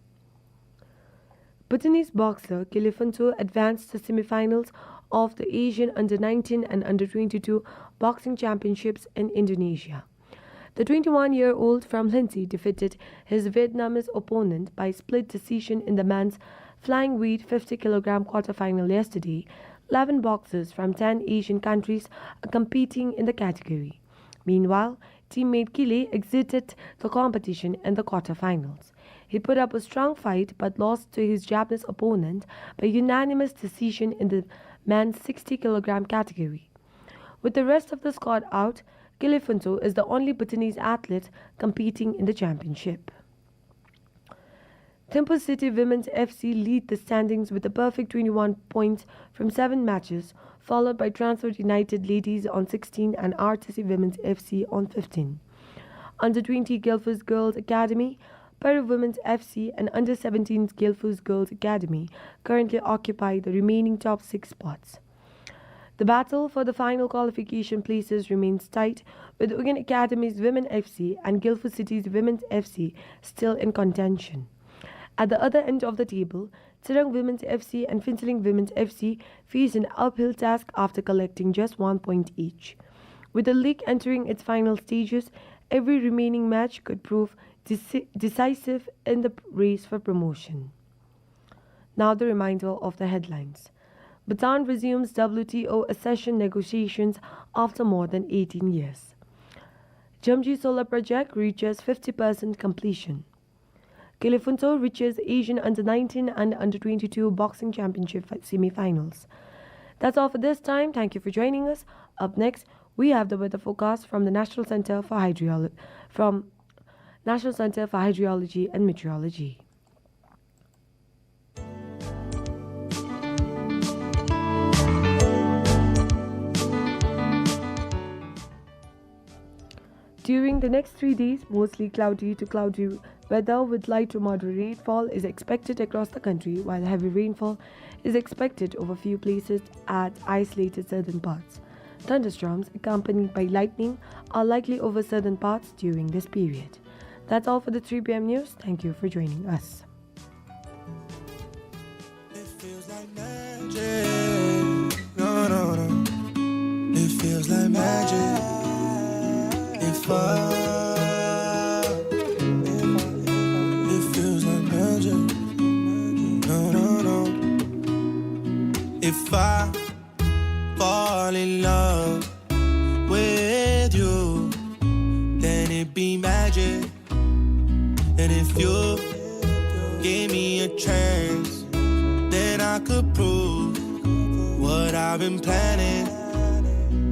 Bhutanese boxer Kelefunto advanced to semifinals of the Asian Under nineteen and Under twenty-two Boxing Championships in Indonesia. The twenty-one-year-old from Hlinsi defeated his Vietnamese opponent by split decision in the men's flying weight fifty kilogram quarterfinal yesterday. Eleven boxers from ten Asian countries are competing in the category. Meanwhile, teammate Kele exited the competition in the quarterfinals. He put up a strong fight but lost to his Japanese opponent by unanimous decision in the men's sixty kilogram category. With the rest of the squad out, Kelefunto is the only Bhutanese athlete competing in the championship. Thimphu City Women's F C lead the standings with a perfect twenty-one points from seven matches, followed by Transworld United Ladies on sixteen and R T C Women's F C on fifteen. Under twenty Gelfus Girls Academy, Paru Women's F C and Under seventeen Gelfus Girls Academy currently occupy the remaining top six spots. The battle for the final qualification places remains tight, with Ugyen Academy's Women F C and Gelfus City's Women's F C still in contention. At the other end of the table, Tsirang Women's F C and Phuentsholing Women's F C face an uphill task after collecting just one point each. With the league entering its final stages, every remaining match could prove deci-, decisive in the race for promotion. Now the remainder of the headlines. Bhutan resumes W T O accession negotiations after more than eighteen years. Jamji Solar Project reaches fifty percent completion. Kelefunto reaches Asian Under nineteen and Under twenty-two Boxing Championship fi-, semi-finals. That's all for this time. Thank you for joining us. Up next, we have the weather forecast from the National Center for Hydrolo-, from National Center for Hydrology and Meteorology. During the next three days, mostly cloudy to cloudy weather with light to moderate rainfall is expected across the country, while heavy rainfall is expected over few places at isolated southern parts. Thunderstorms accompanied by lightning are likely over southern parts during this period. That's all for the three P M news. Thank you for joining us. It feels like magic. No, no, no. It feels like magic. If I, it feels like magic. No, no, no. If I fall in love with you, then it be magic. And if you gave me a chance, then I could prove what I've been planning.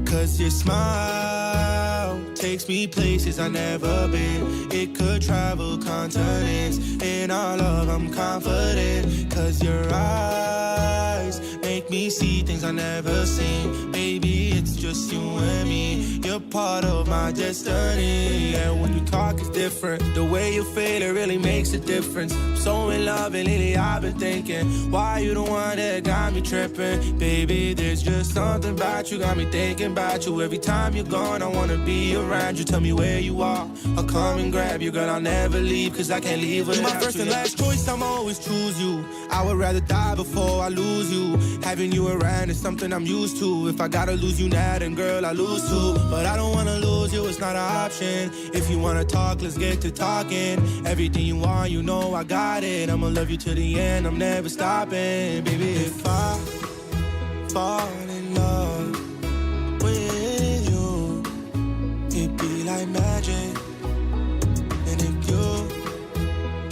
'Cause your smile takes me places I've never been. It could travel continents. In our love, I'm confident. 'Cause your eyes make me see things I've never seen. Baby, it's just you and me. You're part of my destiny. And when you talk, it's different. The way you feel, it really makes a difference. I'm so in love, and lately I've been thinking, why you the one that got me tripping? Baby, there's just something about you, got me thinking about you. Every time you're gone, I wanna be around you. Tell me where you are, I'll come and grab you, girl, I'll never leave, 'cause I can't leave without you. You're my first and last choice, I'ma always choose you. I would rather die before I lose you. Having you around is something I'm used to. If I gotta lose you now, then girl, I lose too. But I don't wanna lose you, it's not an option. If you wanna talk, let's get to talking. Everything you want, you know I got it. I'ma love you till the end, I'm never stopping. Baby, if I fall in love with you, it be like magic. And if you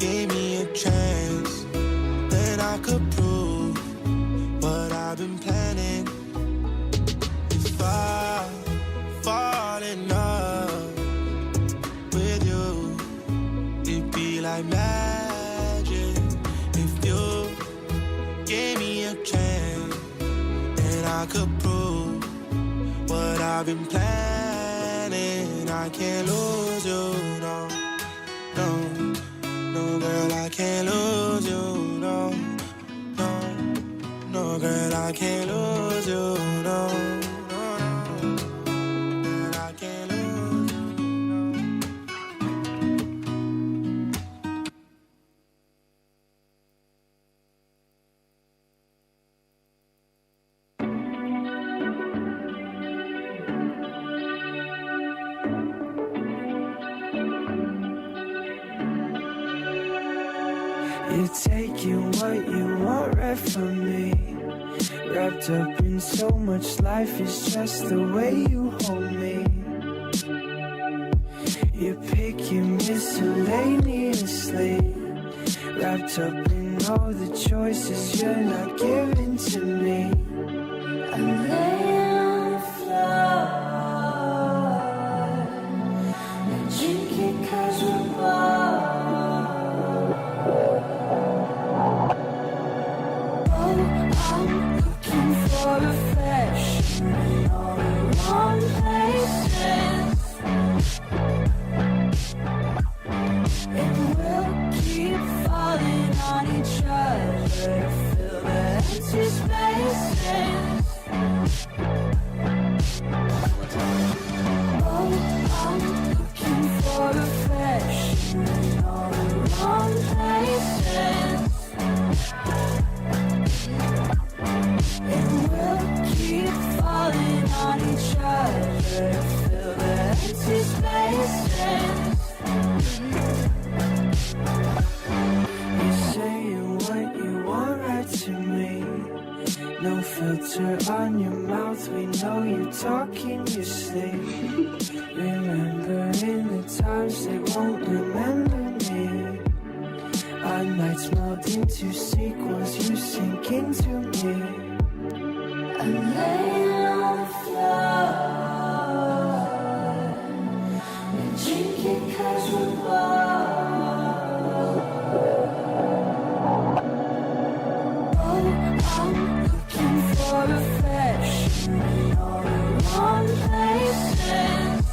gave me a chance, then I could prove what I've been planning. If I fall in love with you, it be like magic. If you gave me a chance, and I could prove what I've been planning. I can't lose you, no, no, no, girl, I can't lose you, no, no, no, girl, I can't lose you, no, no, no, girl, I can't lose you, no. You're taking what you want right from me. Wrapped up in so much life, it's just the way you hold me. You're picking miscellaneously, wrapped up in all the choices you're not giving to me. I'm laying on the floor, drinking casual. Oh, I'm looking for affection in all the wrong places. And we'll keep falling on each other to fill the empty spaces. Oh, I'm looking for affection in all the wrong places. And we'll keep falling on each other to fill the empty spaces. You're saying what you want right to me. No filter on your mouth, we know you talk in your sleep. Remembering the times they won't remember me. Our nights melt into sequels, you sink into me. I'm laying on the floor, drinking casual. Oh, I'm looking for affection in all the wrong places.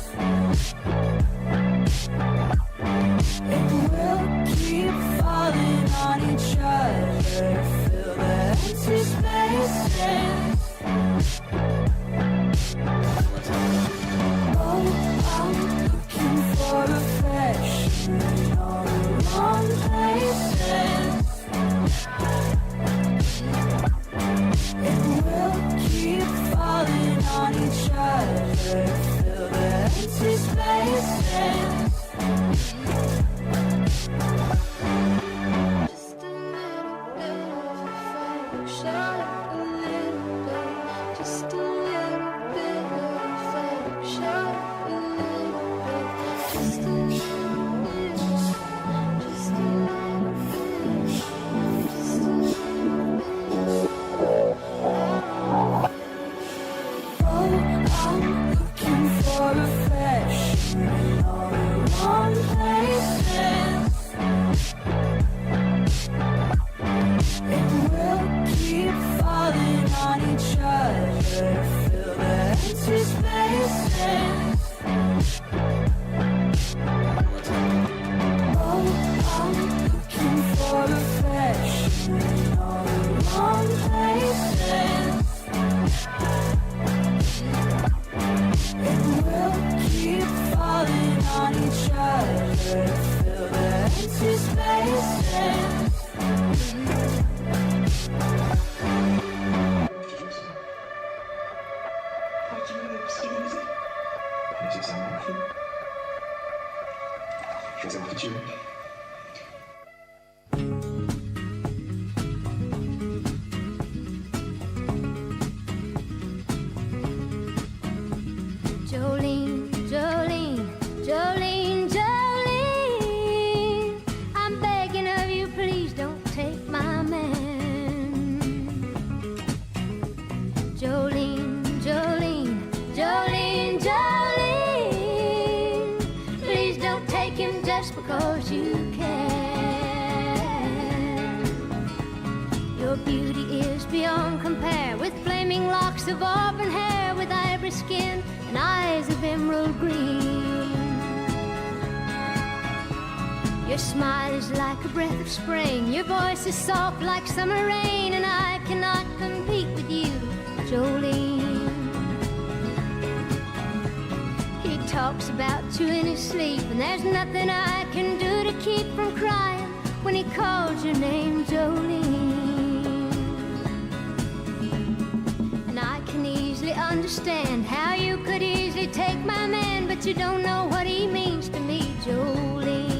That's a good tune. Jolene, Jolene, Jolene, Jolene, I'm begging of you, please don't take my man. Jolene, Jolene, Jolene, Jolene, please don't take him just because you can. Your beauty is beyond compare, with flaming locks of auburn hair, with ivory skin and eyes of emerald green. Your smile is like a breath of spring, your voice is soft like summer rain, and I cannot compete with you, Jolene. He talks about you in his sleep, and there's nothing I can do to keep from crying when he calls your name, Jolene. And I can easily understand how you could easily take my man, but you don't know what he means to me, Jolene.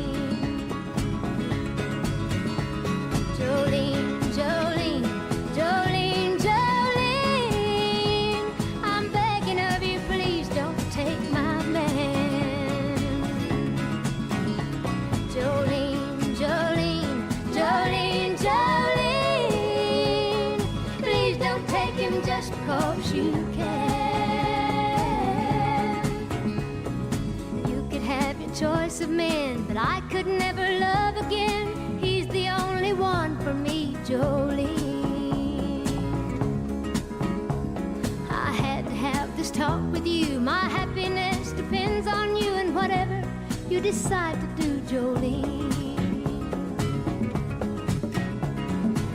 Jolene, Jolene, Jolene, Jolene, I'm begging of you, please don't take my man. Jolene, Jolene, Jolene, Jolene, please don't take him just 'cause you can. You could have your choice of men, but I could never love again. He's the only one for me, Jolene. I had to have this talk with you. My happiness depends on you, and whatever you decide to do, Jolene.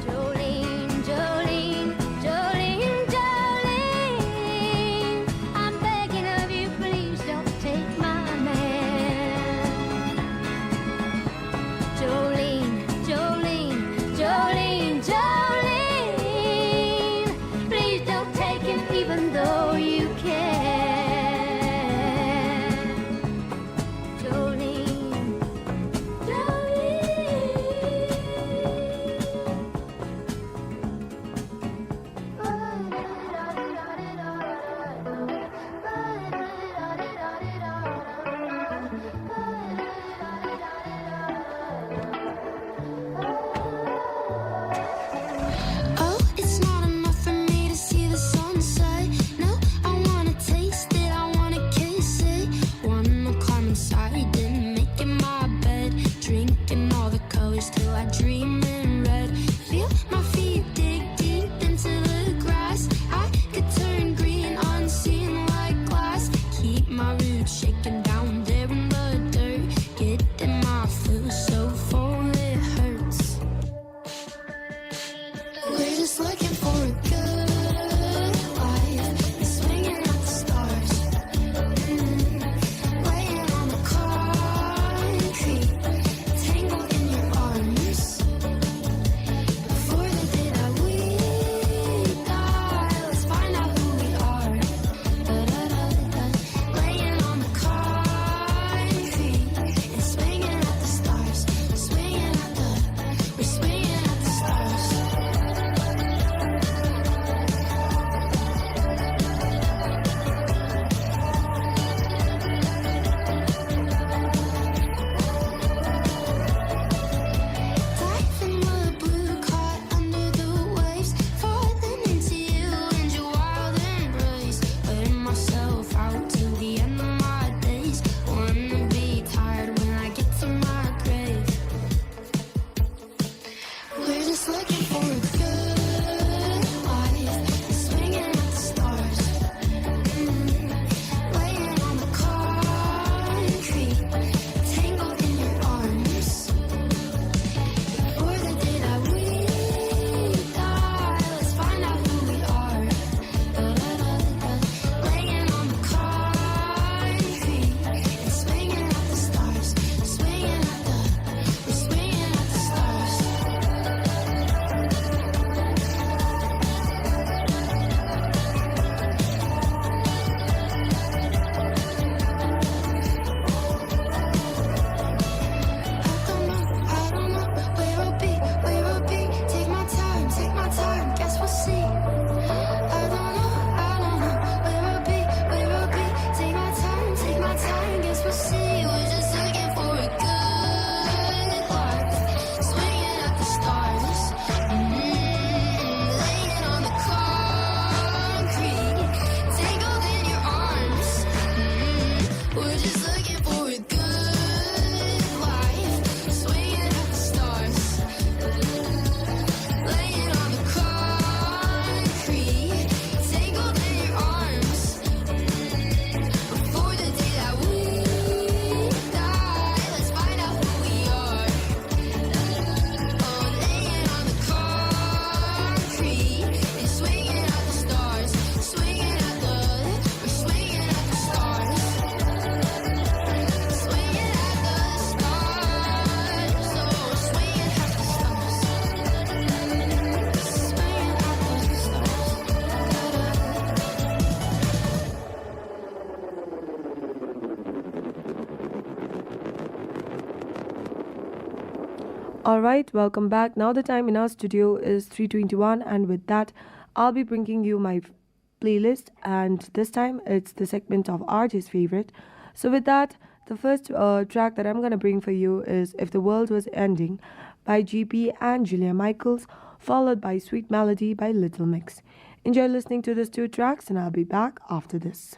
Jolene, Jolene, Jolene, Jolene, I'm begging of you, please don't take my man. Jolene, Jolene, Jolene, Jolene, please don't take him even though you can. Jolene, Jolene, Looking for a good life, swinging at the stars, laying on the concrete, tangled in your arms. Before the day that we die, let's find out who we are. Oh, laying on the concrete and swinging at the stars, swinging at the, we're swinging at the stars, swinging at the stars, oh, swinging at the stars, swinging at the stars. All right, welcome back. Now the time in our studio is three twenty-one, and with that, I'll be bringing you my f-, playlist, and this time it's the segment of R J's favorite. So with that, the first, uh, track that I'm gonna bring for you is If the World Was Ending by G P and Julia Michaels, followed by Sweet Melody by Little Mix. Enjoy listening to these two tracks, and I'll be back after this.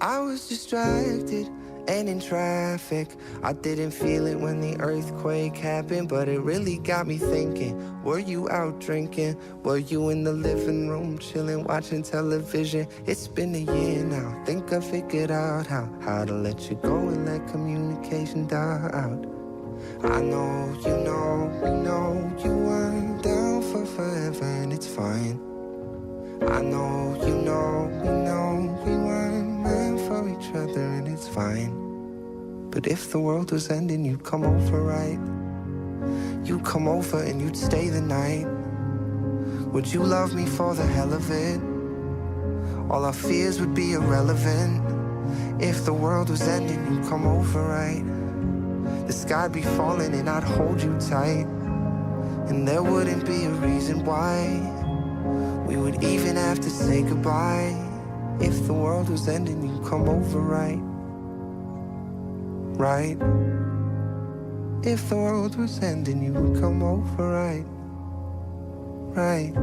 I was distracted and in traffic. I didn't feel it when the earthquake happened, but it really got me thinking. Were you out drinking? Were you in the living room chilling, watching television? It's been a year now. Think I figured out how, how to let you go and let communication die out. I know, you know, we know you weren't down for forever, and it's fine. I know, you know, we know we weren't meant for each other, and it's fine. But if the world was ending, you'd come over, right? You'd come over and you'd stay the night. Would you love me for the hell of it? All our fears would be irrelevant. If the world was ending, you'd come over, right? The sky'd be falling and I'd hold you tight. And there wouldn't be a reason why we would even have to say goodbye. If the world was ending, you'd come over, right? Right? If the world was ending, you would come over, right? Right.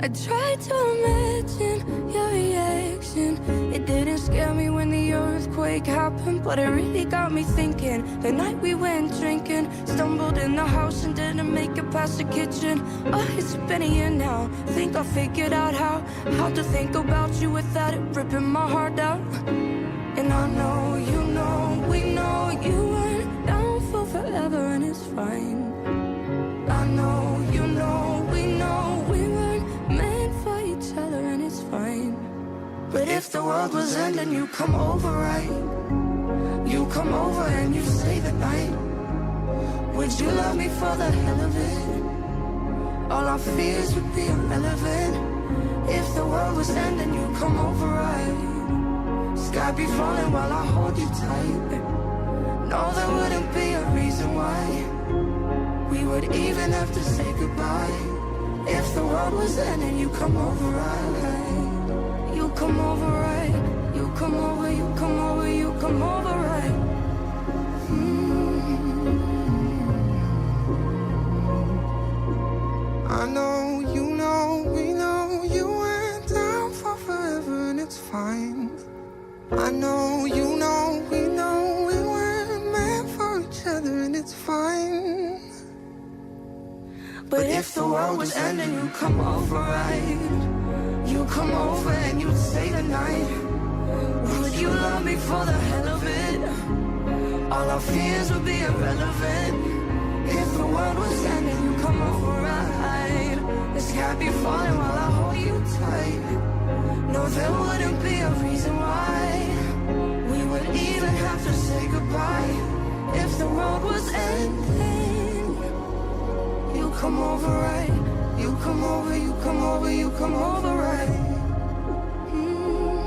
I tried to imagine your reaction. It didn't scare me when the earthquake happened, but it really got me thinking. The night we went drinking, stumbled in the house and didn't make it past the kitchen. Oh, it's been a year now. Think I figured out how, how to think about you without it ripping my heart out. And I know, you know, we know you weren't down for forever, and it's fine. I know, you know, we know we weren't meant for each other, and it's fine. But if the world was ending, you come over, right? You come over and you stay the night. Would you love me for the hell of it? All our fears would be irrelevant. If the world was ending, you come over, right? Sky be falling while I hold you tight. No, there wouldn't be a reason why we would even have to say goodbye. If the world was ending, you come over, right? You come over, right? You come over, you come over, you come over, right? Mm. I know, you know, we know you weren't down for forever, and it's fine. I know, you know, we know we weren't meant for each other, and it's fine. But if the world was ending, you come over, right? You come over and you stay the night. Would you love me for the hell of it? All our fears would be irrelevant. If the world was ending, you come over, right? The sky be falling while I hold you tight. No, there wouldn't be a reason why we would even have to say goodbye. If the world was ending, you come over, right? You come over, you come over, you come over, right? Mm.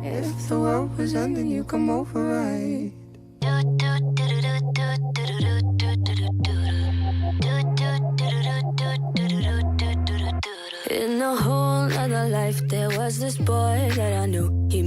If the world was ending, you come over, right? In a whole other life, there was this boy that I knew. He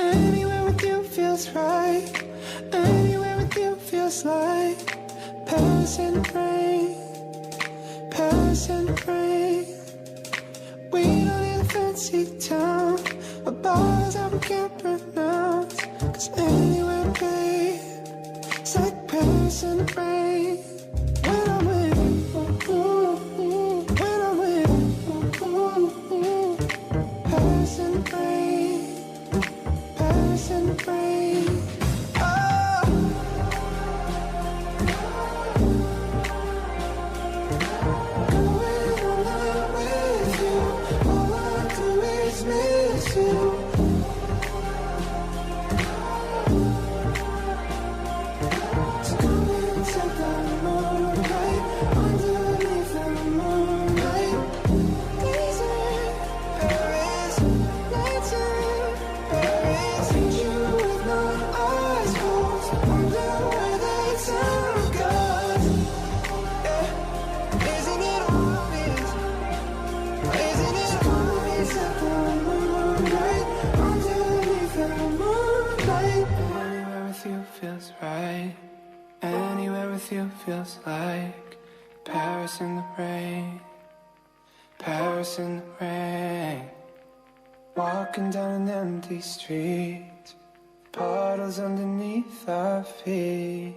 Anywhere with you feels right. Anywhere with you feels like Paris in the rain. Paris in the rain. We don't need a fancy town or bars that we can't pronounce. 'Cause anywhere, babe, it's like Paris in the rain. When I'm with you, when I'm with you, Paris in the rain. Paris in the rain. Oh. When I'm not with you, all I do is miss you. So come and take the moonlight, underneath the moonlight. Days in Paris, nights in Paris, need you with my eyes closed, wonder where the time goes. Yeah. Isn't it obvious? Isn't it obvious that the moonlight, underneath the moonlight? Anywhere with you feels right. Anywhere with you feels like Paris in the rain. Paris in the rain. Walking down an empty street. Puddles underneath our feet.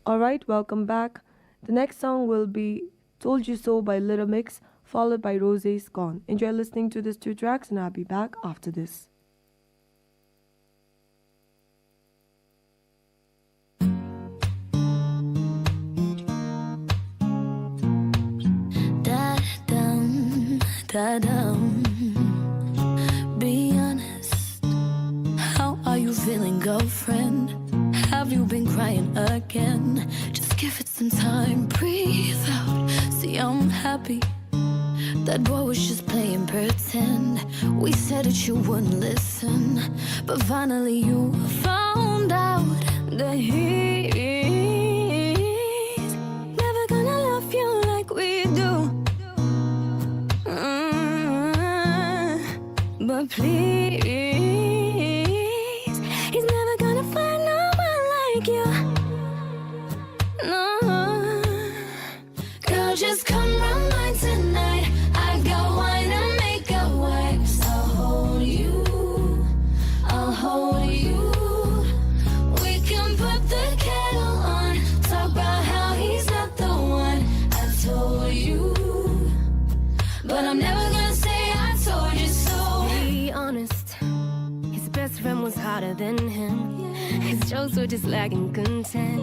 All right, welcome back. The next song will be Told You So by Little Mix, followed by Rose Is Gone. Enjoy listening to these two tracks, and I'll be back after this. Da-dum, da-dum. Be honest. How are you feeling, girlfriend? Have you been crying again? Just give it some time, breathe out. See, I'm happy. That boy was just playing pretend. We said that you wouldn't listen, but finally you found out that he's never gonna love you like we do. Mm, but please, he's never gonna find no one like you. No. Girl, just come round mine tonight. I got wine and makeup wipes. I'll hold you, I'll hold you. We can put the kettle on. Talk about how he's not the one. I told you, but I'm never gonna say I told you so. Be honest. His best friend was hotter than him. His jokes were just lacking content.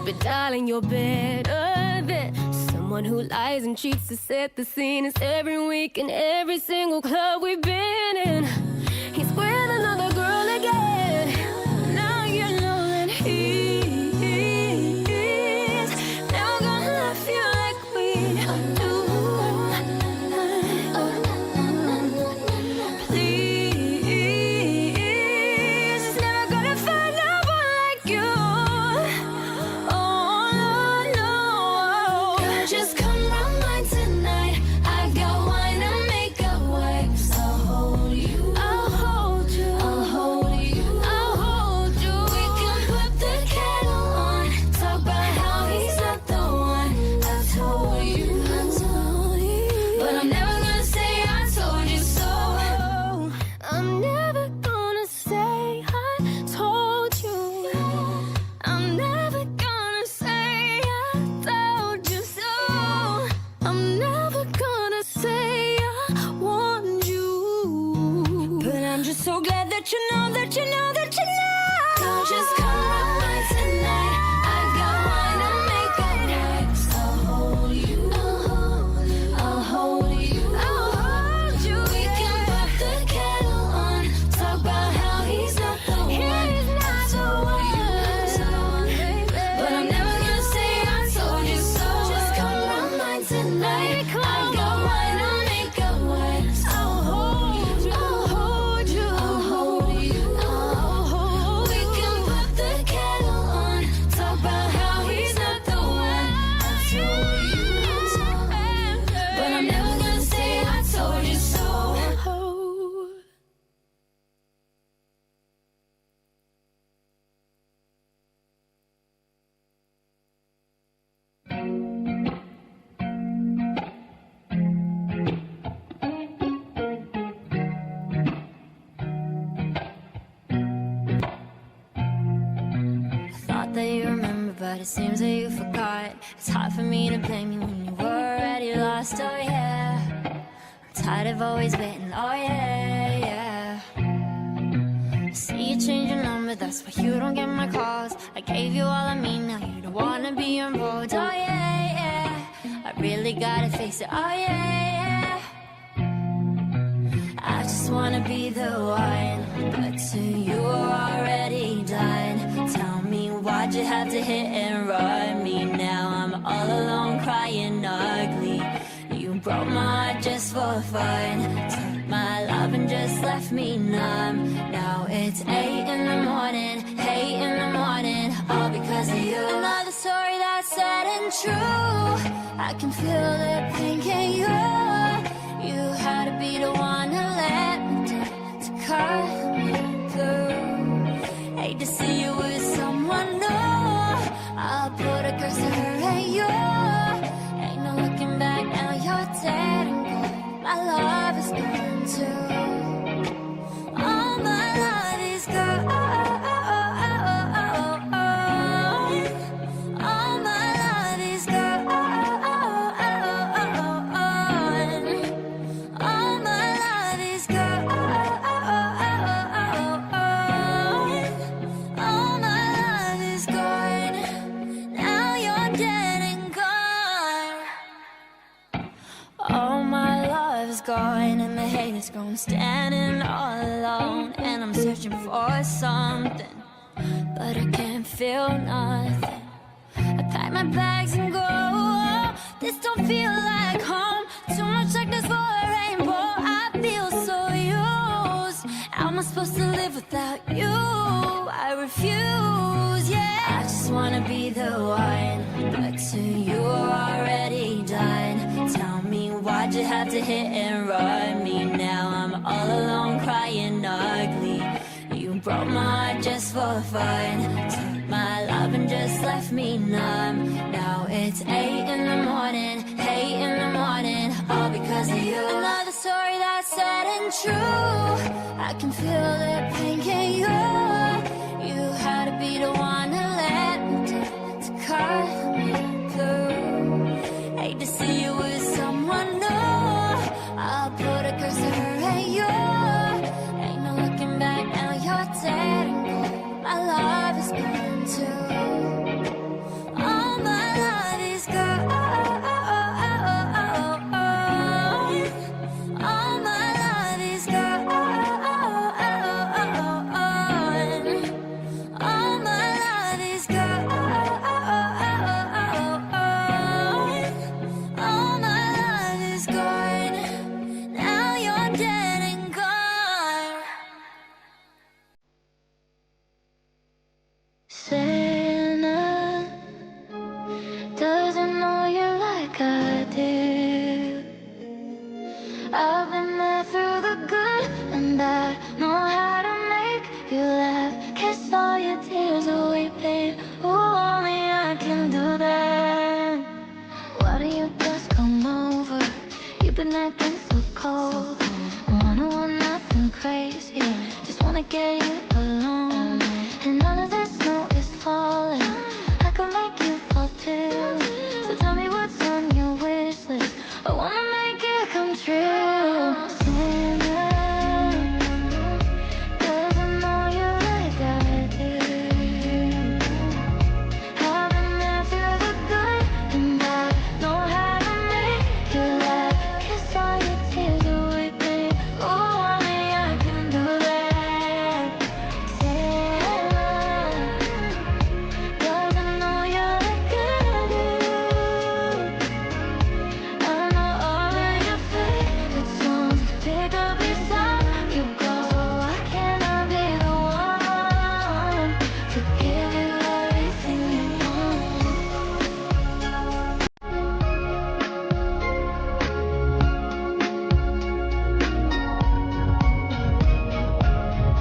But darling, you're better than someone who lies and cheats to set the scene. It's every week in every single club we've been in. He's with another girl again. Now you know that he's never gonna love you like we do. Please, he's never gonna find no one like you. Oh, no, no. Girl, just come round mine tonight. I got wine and makeup wipes. I'll hold you. I'll hold you. I'll hold you. I'll hold you. We can put the kettle on. Talk about how he's not the one. I told you. I told you. But I'm never gonna say I told you so. I'm never gonna say I told you. I'm never gonna say I told you so. I'm never gonna say I warned you. But I'm just so glad that you know, that you know, that you know. Girl, just come round mine tonight. I got wine and makeup wipes. I'll hold you. I'll hold you. I'll hold you. We can put the kettle on. Talk about how he's not the one. He's not the one, baby. But I'm never gonna say I told you so. Just come round mine tonight. I got wine and makeup wipes. I'll hold you. I'll hold you. I'll hold you. I'll hold you. We can put the kettle on. It seems that you forgot. It's hard for me to blame you when you were already lost, oh yeah. I'm tired of always waiting, oh yeah, yeah. I see you change your number, that's why you don't get my calls. I gave you all of me, now you don't wanna be involved, oh yeah, yeah. I really gotta face it, oh yeah, yeah. I just wanna be the one, but to you are already done. Tell me, why'd you have to hit and run me? Now I'm all alone crying ugly. You broke my heart just for fun. Took my love and just left me numb. Now it's eight in the morning, eight in the morning, all because of you. Another story that's sad and true. I can feel the pain, can you? You had to be the one to let me down, to cut me through. Hate to see you with someone new. I'll put a curse to her and you. Ain't no looking back, now you're dead and gone. My love is gone too. All my love is gone. All my love is gone. All my love is gone. All my love is gone. Now you're dead and gone. All my love is gone and the hate is gone. Standing all alone and I'm searching for something, but I can't feel nothing. I pack my bags and go. This don't feel like home. Too much darkness for a rainbow. I feel so used. How am I supposed to live without you? I refuse, yeah. I just wanna be the one, but to you are already done. Tell me, why'd you have to hit and run me? Now I'm all alone crying ugly. You broke my heart just for fun. Took my love and just left me numb. Now it's eight in the morning, eight in the morning, all because of you. Another story that's sad and true. I can feel the pain, can you? You had to be the one to let me down, to cut me through. Hate to see you with someone new. I'll put a curse to her and you. Ain't no looking back, now you're dead and gone. My love is gone too. All my love is gone. All my love is gone. All my love is gone. All my love is gone. Now you're dead and gone. Sinner doesn't know you like I do. I've been there through the good and bad. Know how to make you laugh, kiss all your tears away, babe. Ooh, only I can do that. Why don't you just come over? You've been acting so cold. Wanna want nothing crazy. Just wanna get you alone. And all of this snow is falling. I could make you fall too. So tell me what's on your wish list. I wanna make it come true. Sinner doesn't know you like I do. I've been there through the good and bad. Know how to make you laugh. Kiss all your tears away, babe. Ooh, only I can do that. Sinner doesn't know you like I do. I know all of your favorite songs. Pick up each time you go. Why can't I be the one to give you everything you want?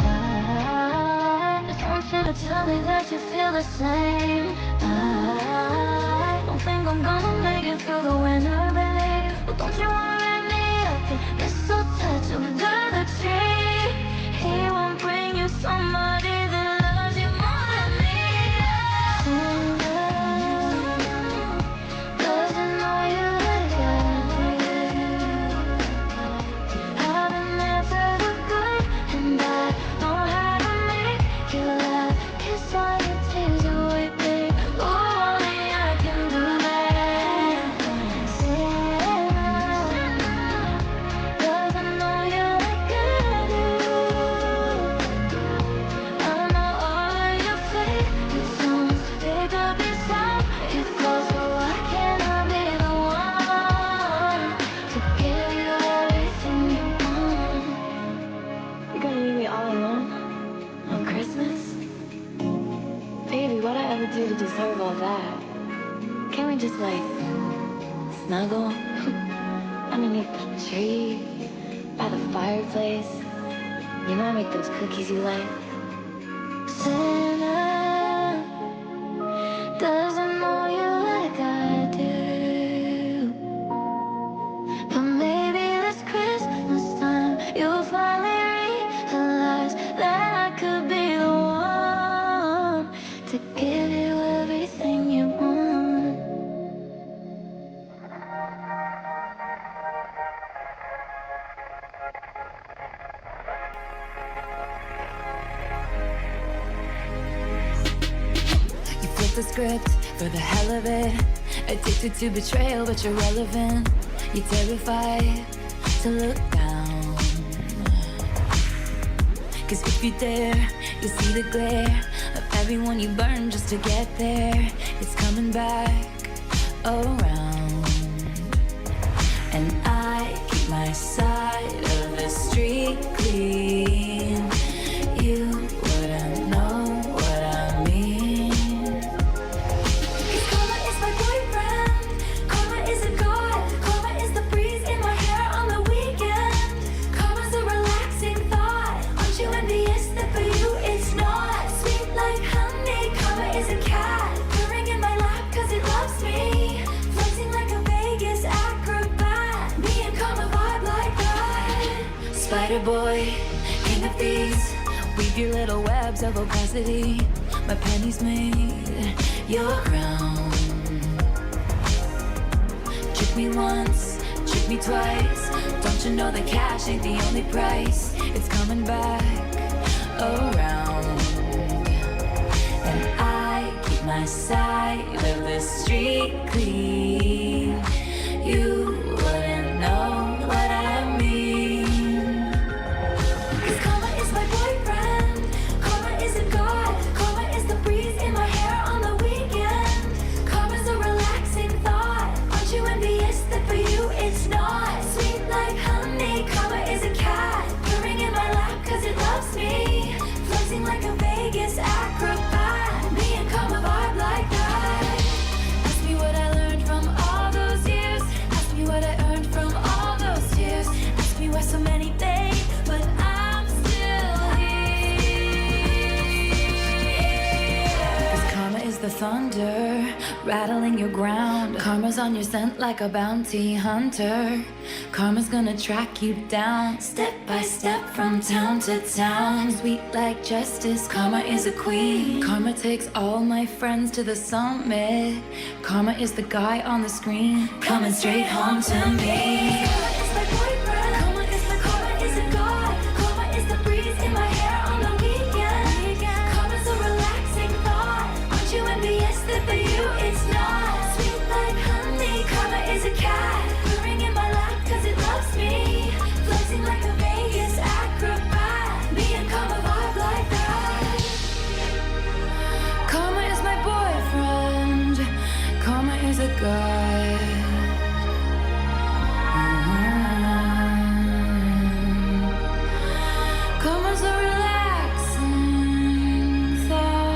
I just want you to tell me that you feel the same. I don't think I'm gonna make it through the winter, babe. But don't you worry me, I can nestle tight under the tree. He won't bring you somebody that loves you more than me. Sinner You deserve all that. Can't we just, like, snuggle? Underneath the tree, by the fireplace. You know I make those cookies you like. Santa doesn't know you like I do. But maybe this Christmas time you'll finally realize that I could be the one to give you everything you want. You flip the script for the hell of it. Addicted to betrayal, but you're relevant. You're terrified to look down. 'Cause if you dare, you'll see the glare of everyone you burn just to get there. It's coming back around. And I keep my side of the street clean. You wouldn't know what I mean. 'Cause karma is my boyfriend. Karma is a god. Karma is the breeze in my hair on the weekend. Karma's a relaxing thought. Aren't you envious that for you it's not? Sweet like honey. Karma is a cat purring in my lap 'cause it loves me. Floating like a Vegas acrobat. Me and karma vibe like that. Spider boy, king of thieves. Weave your little webs of opacity. My pennies made your crown. Trick me once, trick me twice. Don't you know that cash ain't the only price? It's coming back around. And I keep my side of the street clean. You wouldn't know what I mean. 'Cause karma is my boyfriend. Karma is a god. Karma is the breeze in my hair on the weekend. Karma's a relaxing thought. Aren't you envious that for you it's not? Sweet like honey. Karma is a cat purring in my lap 'cause it loves me. Floating like a Vegas acrobat. Me and karma vibe like that. Ask me what I learned from all those years. Ask me what I earned from all those tears. Ask me why so many fade, but I'm still here. 'Cause karma is the thunder rattling your ground. Karma's on your scent like a bounty hunter. Karma's gonna track you down, step by step from town to town. Sweet like justice, karma is a queen. Karma takes all my friends to the summit. Karma is the guy on the screen coming straight home to me. Karma is my boyfriend. Karma is my, karma is a god. Karma is the breeze in my hair on the weekend. Karma's a relaxing thought. Aren't you envious that for you it's not? Sweet like honey. Karma is a cat purring in my lap 'cause it loves me. Floating like a Vegas acrobat. Me and karma vibe like that. Karma is my boyfriend. Karma is a god. Karma's a relaxing thought.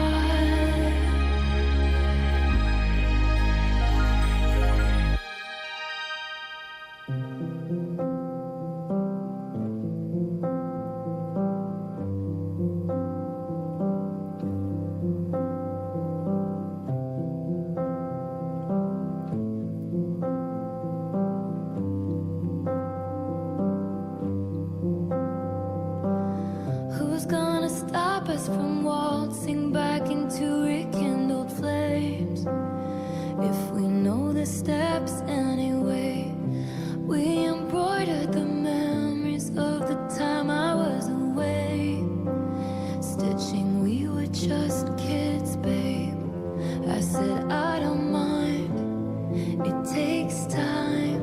Who's gonna stop us from waltzing back into rekindled flames? If we know the steps anyway, we embroidered the memories of the time I was away. Stitching, we were just kids, babe. I said, "I don't mind, it takes time."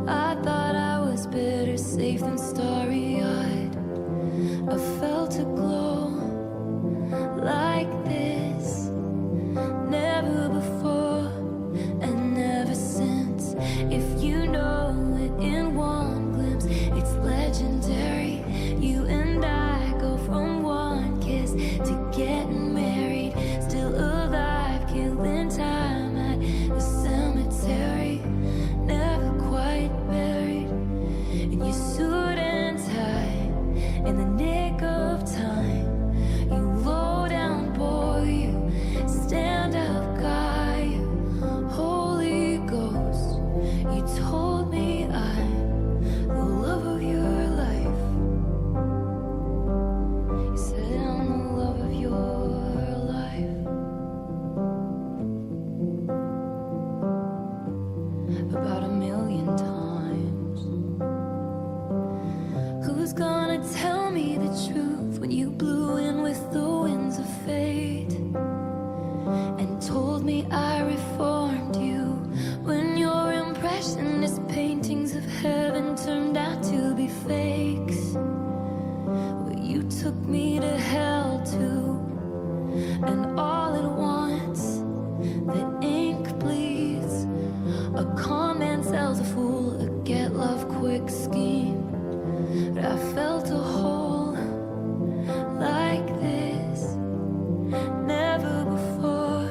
I thought I was better safe than starry-eyed. I felt a glow like this, never before and never since. In the nick of time, you low down boy, you stand up guy, you Holy Ghost, you told me I'm the love of your life. You said I'm the love of your life. About a million times. Who's gonna tell me the truth when you blew in with the winds of fate and told me I reformed you, when your impressionist paintings of heaven turned out to be fakes? Well, you took me to hell too. And all at once, the ink bleeds. A con man sells a fool a get love quick scheme. But I felt a hole like this never before,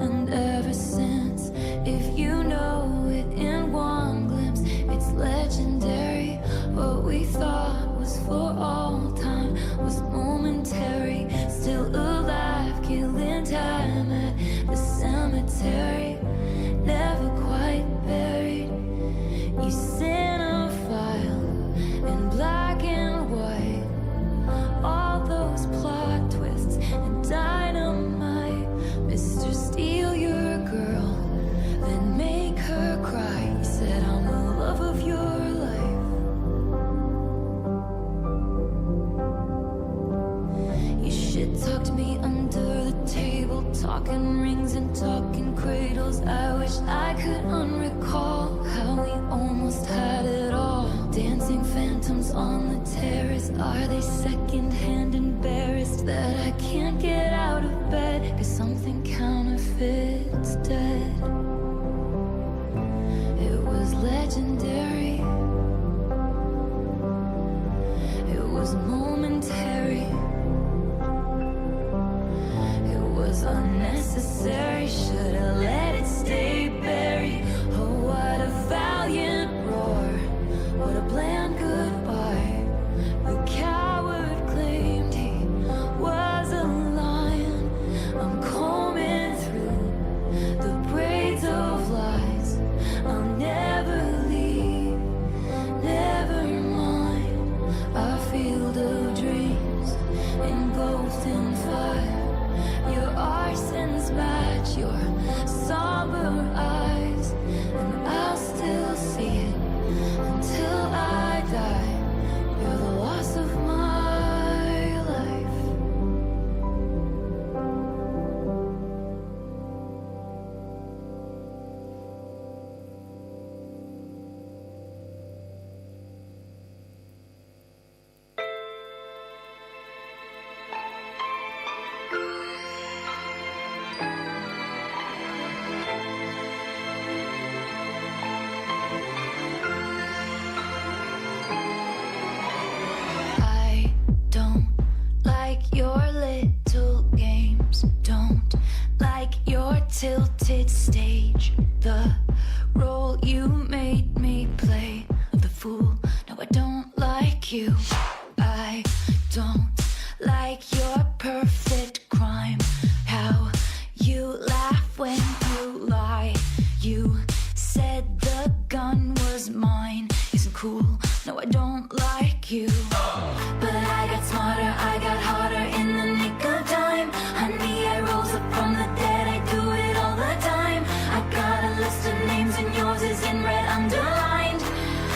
and ever since. If you know it in one glimpse, it's legendary. What we thought was for all time was momentary. Still alive, killing time at the cemetery. Never quite buried. You sent a file in black and white. All those plot twists and dynamite. Mister Steal your girl, then make her cry. You said I'm the love of your life. You shit talked me under the table, talking rings and talking cradles. I wish I could unrecall how we almost had it all. Dancing phantoms on the terrace. Are they secondhand embarrassed that I can't get out of bed? 'Cause something counterfeits dead. It was legendary. It was momentary. It was unnecessary. Should have let it stay buried. Oh, what a valiant roar. What a bland goodbye. The coward claimed he was a lion. I'm combing through the braids of lies. I'll never leave, never mind. A field of dreams engulfed in fire. Your arsons match your somber eyes, and I'll still see it until I die. You're the loss of my life. I don't like your little games. Don't like your tilted stage. The role you made me play of the fool. No, I don't like you. I don't like your perfect crime. How you laugh when you lie. You said the gun was mine. Isn't cool. No, I don't like you. But I got smarter, I got harder in the nick of time. Honey, I rose up from the dead, I do it all the time. I got a list of names and yours is in red underlined.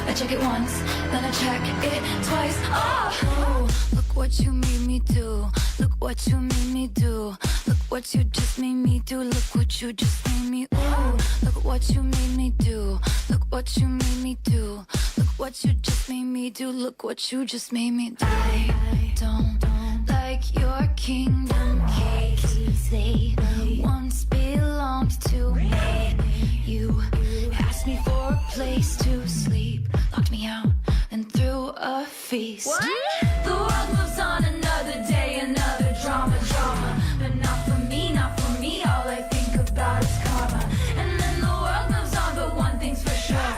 I check it once, then I check it twice. Oh! Ooh, look what you made me do. Look what you made me do. Look what you just made me do. Look what you just made me. Ooh, look what you made me do. Look what you made me do. Look what you just made me do. Look what you just made me do. I don't like your kingdom keys. They once belonged to me. You asked me for a place to sleep, locked me out, and threw a feast. What? The world moves on, another day, another drama, drama. But not for me, not for me. All I think about is karma. And then the world moves on, but one thing's for sure.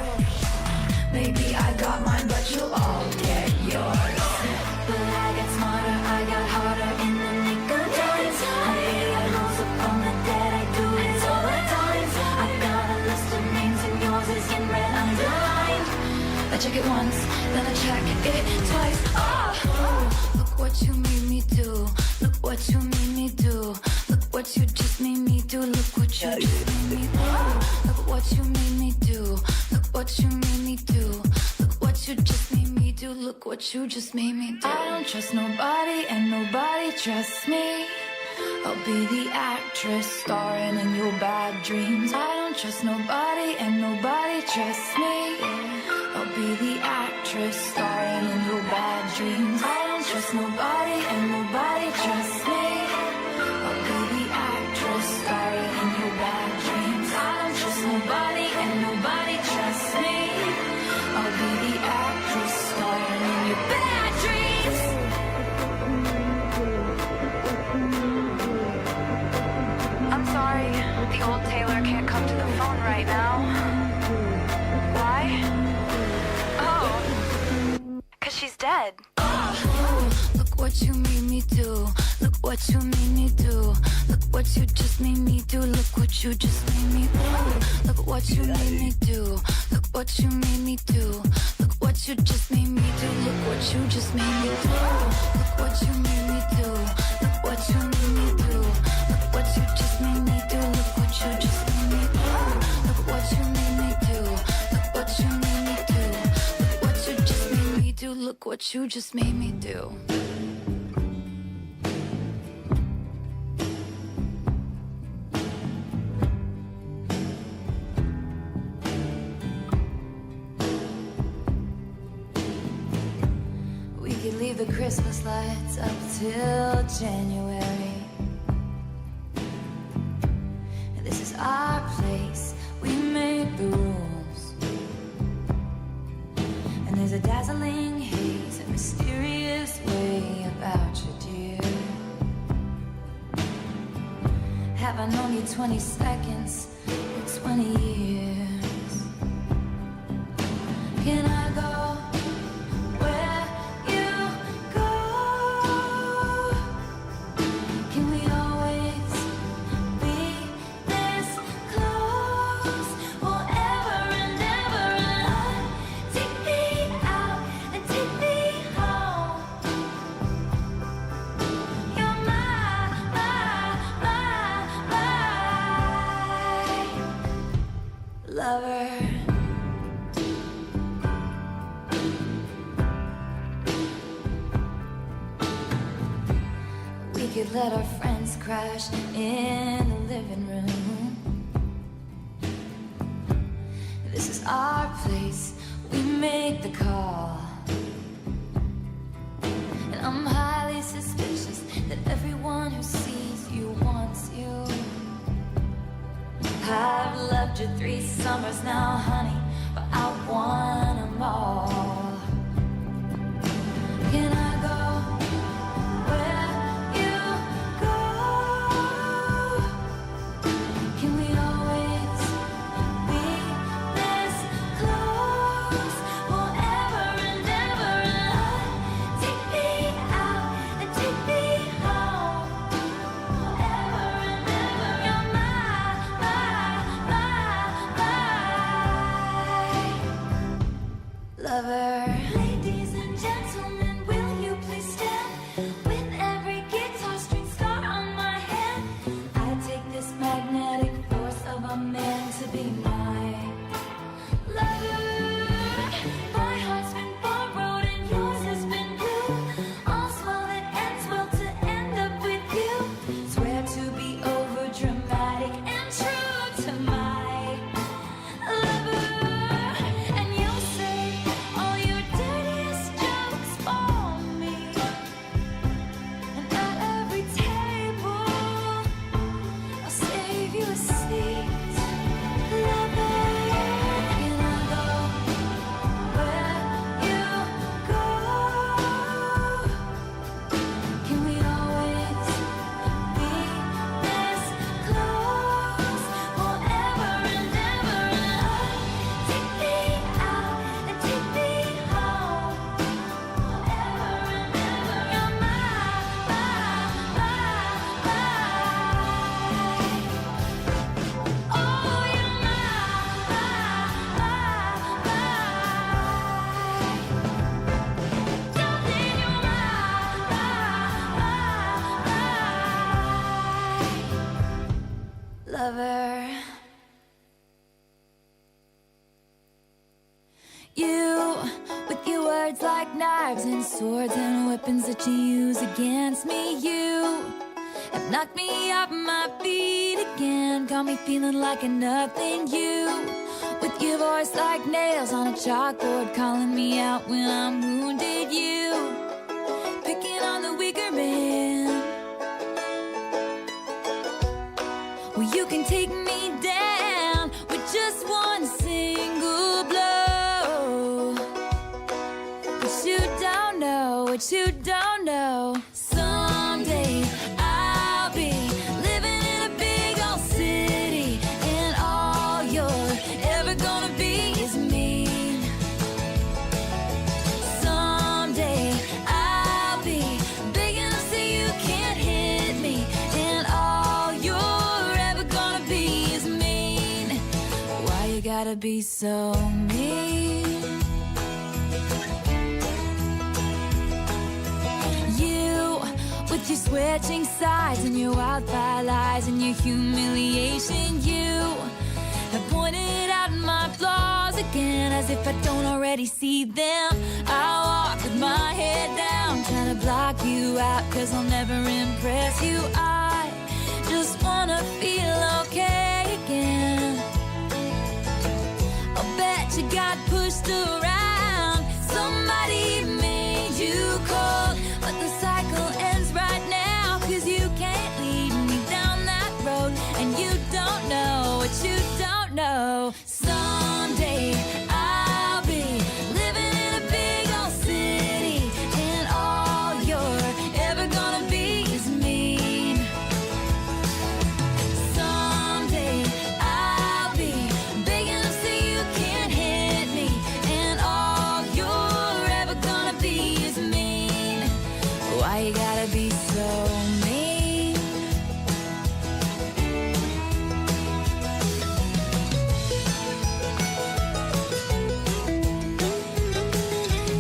Maybe I got mine, but you'll all get yours. But once, then I check it twice. Oh, look what you made me do. Look what you made me do. Look what you just made me do. Look what you just made me do. Look what you made me do. Look what you made me do. Look what you just made me do. Look what you just made me do. I don't trust nobody and nobody trusts me. I'll be the actress starring in your bad dreams. I don't trust nobody and nobody trusts me. I'll be the actress starring in your bad dreams. I don't trust nobody and nobody trusts me. I'll be the actress starring in your bad dreams. I don't trust nobody and nobody trusts me. I'll be the actress starring in your bad dreams. I'm sorry, the old tailor can't come to the phone right now. Why? Oh, 'cause she's dead. Look what you made me do. Look what you made me do. Look what you just made me do. Look what you just made me do. Look what you made me do. Look what you made me do. Look what you just made me do. Look what you just made me do. Look what you made me do. Look what you made me do. Look what you just made me do. Look what you just made me do. Look what you made me do. Look what you made me do. Look what you just made me do. Look what you just made me do. We could leave the Christmas lights up till January. This is our place, we make the rules. And there's a dazzling haze, a mysterious way about you, dear. Have I known you twenty seconds or twenty years? Can I go where you go? Can we always be this close forever and ever? And I, take me out and take me home. You're my, my, my, my lover. We could let our friends crash in the living room. This is our place, we make the call. And I'm highly suspicious that everyone who sees you wants you. I've loved you three summers now, honey, but I want 'em all. Can I go where you go? Can we always be this close forever and ever? And take me out and take me home forever and ever. You're my, my, my, my lover. Knives and swords and weapons that you use against me, you have knocked me off my feet again. Got me feeling like a nothing, you, with your voice like nails on a chalkboard, calling me out when I'm wounded, you, picking on the weaker man. Well, you can take me down with just one single blow. But you don't know what you don't know. Someday I'll be living in a big old city, and all you're ever gonna be is mean. Someday I'll be big enough so you can't hit me, and all you're ever gonna be is mean. Why you gotta be so mean? You, with your switching sides and your wildfire lies and your humiliation, you have pointed out my flaws again, as if I don't already see them. I walk with my head down, trying to block you out, 'cause I'll never impress you. I just wanna feel okay again. I bet you got pushed around, somebody made you cold, but the cycle ends right now, 'cause you can't lead me down that road, and you don't know what you don't know. Someday I'll be living in a big old city, and all you're ever gonna be is mean. Someday I'll be big enough so you can't hit me, and all you're ever gonna be is mean. Why you gotta be so mean?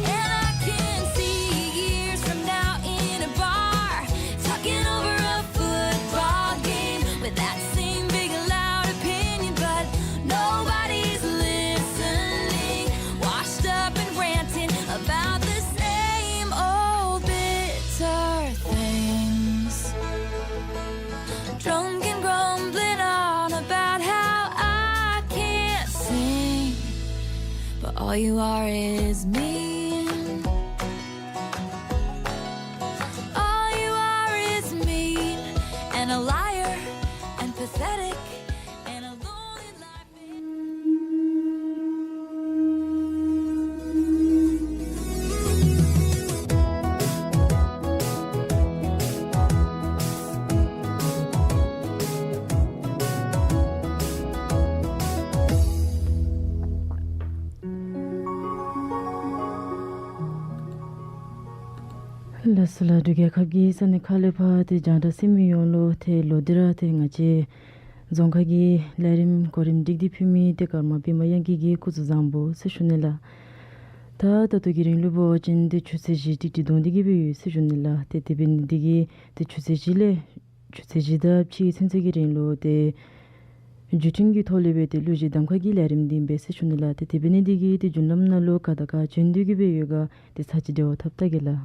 And I can see you years from now in a bar, talking over a football game with that same big loud opinion, but nobody's listening. Washed up and ranting about the same old bitter things. Drunk and grumbling on about how I can't sing, but all you are is mean. All you are is mean, and a liar, and pathetic, and a lonely life. ལགས་སོ་ལགས། འབྲུག་རྒྱལ་ཁབ་ཀྱི་ས་གནས་ཁག་ལས་ཕར་ཏེ་རྒྱང་བསྒྲགས་གཟིགས་མི་ཡོངས་ལུ་ཏེ་ལོག་སྟེ་ར་ཏེ་ང་བཅས་རྫོང་ཁ་གི་ལས་རིམ་གོ་རིམ་སྒྲིག་སྟེ་ཕུལ་མི་ཏེ་ཀརྨ་པདྨ་དབྱངས་སྐྱིད་ཀྱིས་སྐུ་གཟུགས་བཟང་པོ་ཟེར་ཞུ་ནི་ལགས། ད་ད་ལྟོ་གི་རིང་ལུ་འབད་བ་ཅིན་ཏེ་ཆུ་ཚོད་བཞི་ཏིག་ཏིག་བརྡུང་སྟེ་གི་སྦེ་ཡོད་ཟེར་ཞུ་ནི་ལགས། ཏེ་དེ་འབད་ནི་འདི་གིས་ཏེ་ཆུ་ཚོད་བཞི་ལས་ཆུ་ཚོད་བཞི་དང་ཕྱེད་ཀྱི་ཚུན་ཚོད་ཀྱི་རིང་ལུ་ཏེ་བརྒྱུད་འཕྲིན་གྱི་ཐོག་ལས་སྦེ་ཏེ་གླུ་གཞས་གདམ་ཁ་གི་ལས་རིམ་འདི་འབད་ཟེར་ཞུ་ནི་ལགས། ཏེ་དེ་འབད་ནི་འདི་གིས་ཏེ་རྒྱུན་ལམ་ནང་ལུ་ག་དང་ག་བྱོན་ཏེ་གི་སྦེ་ཡོད་ག་ཏེ་ཚར་གཅིག་འབྲེལ་བ་འཐབ་ད་གེ་ལགས།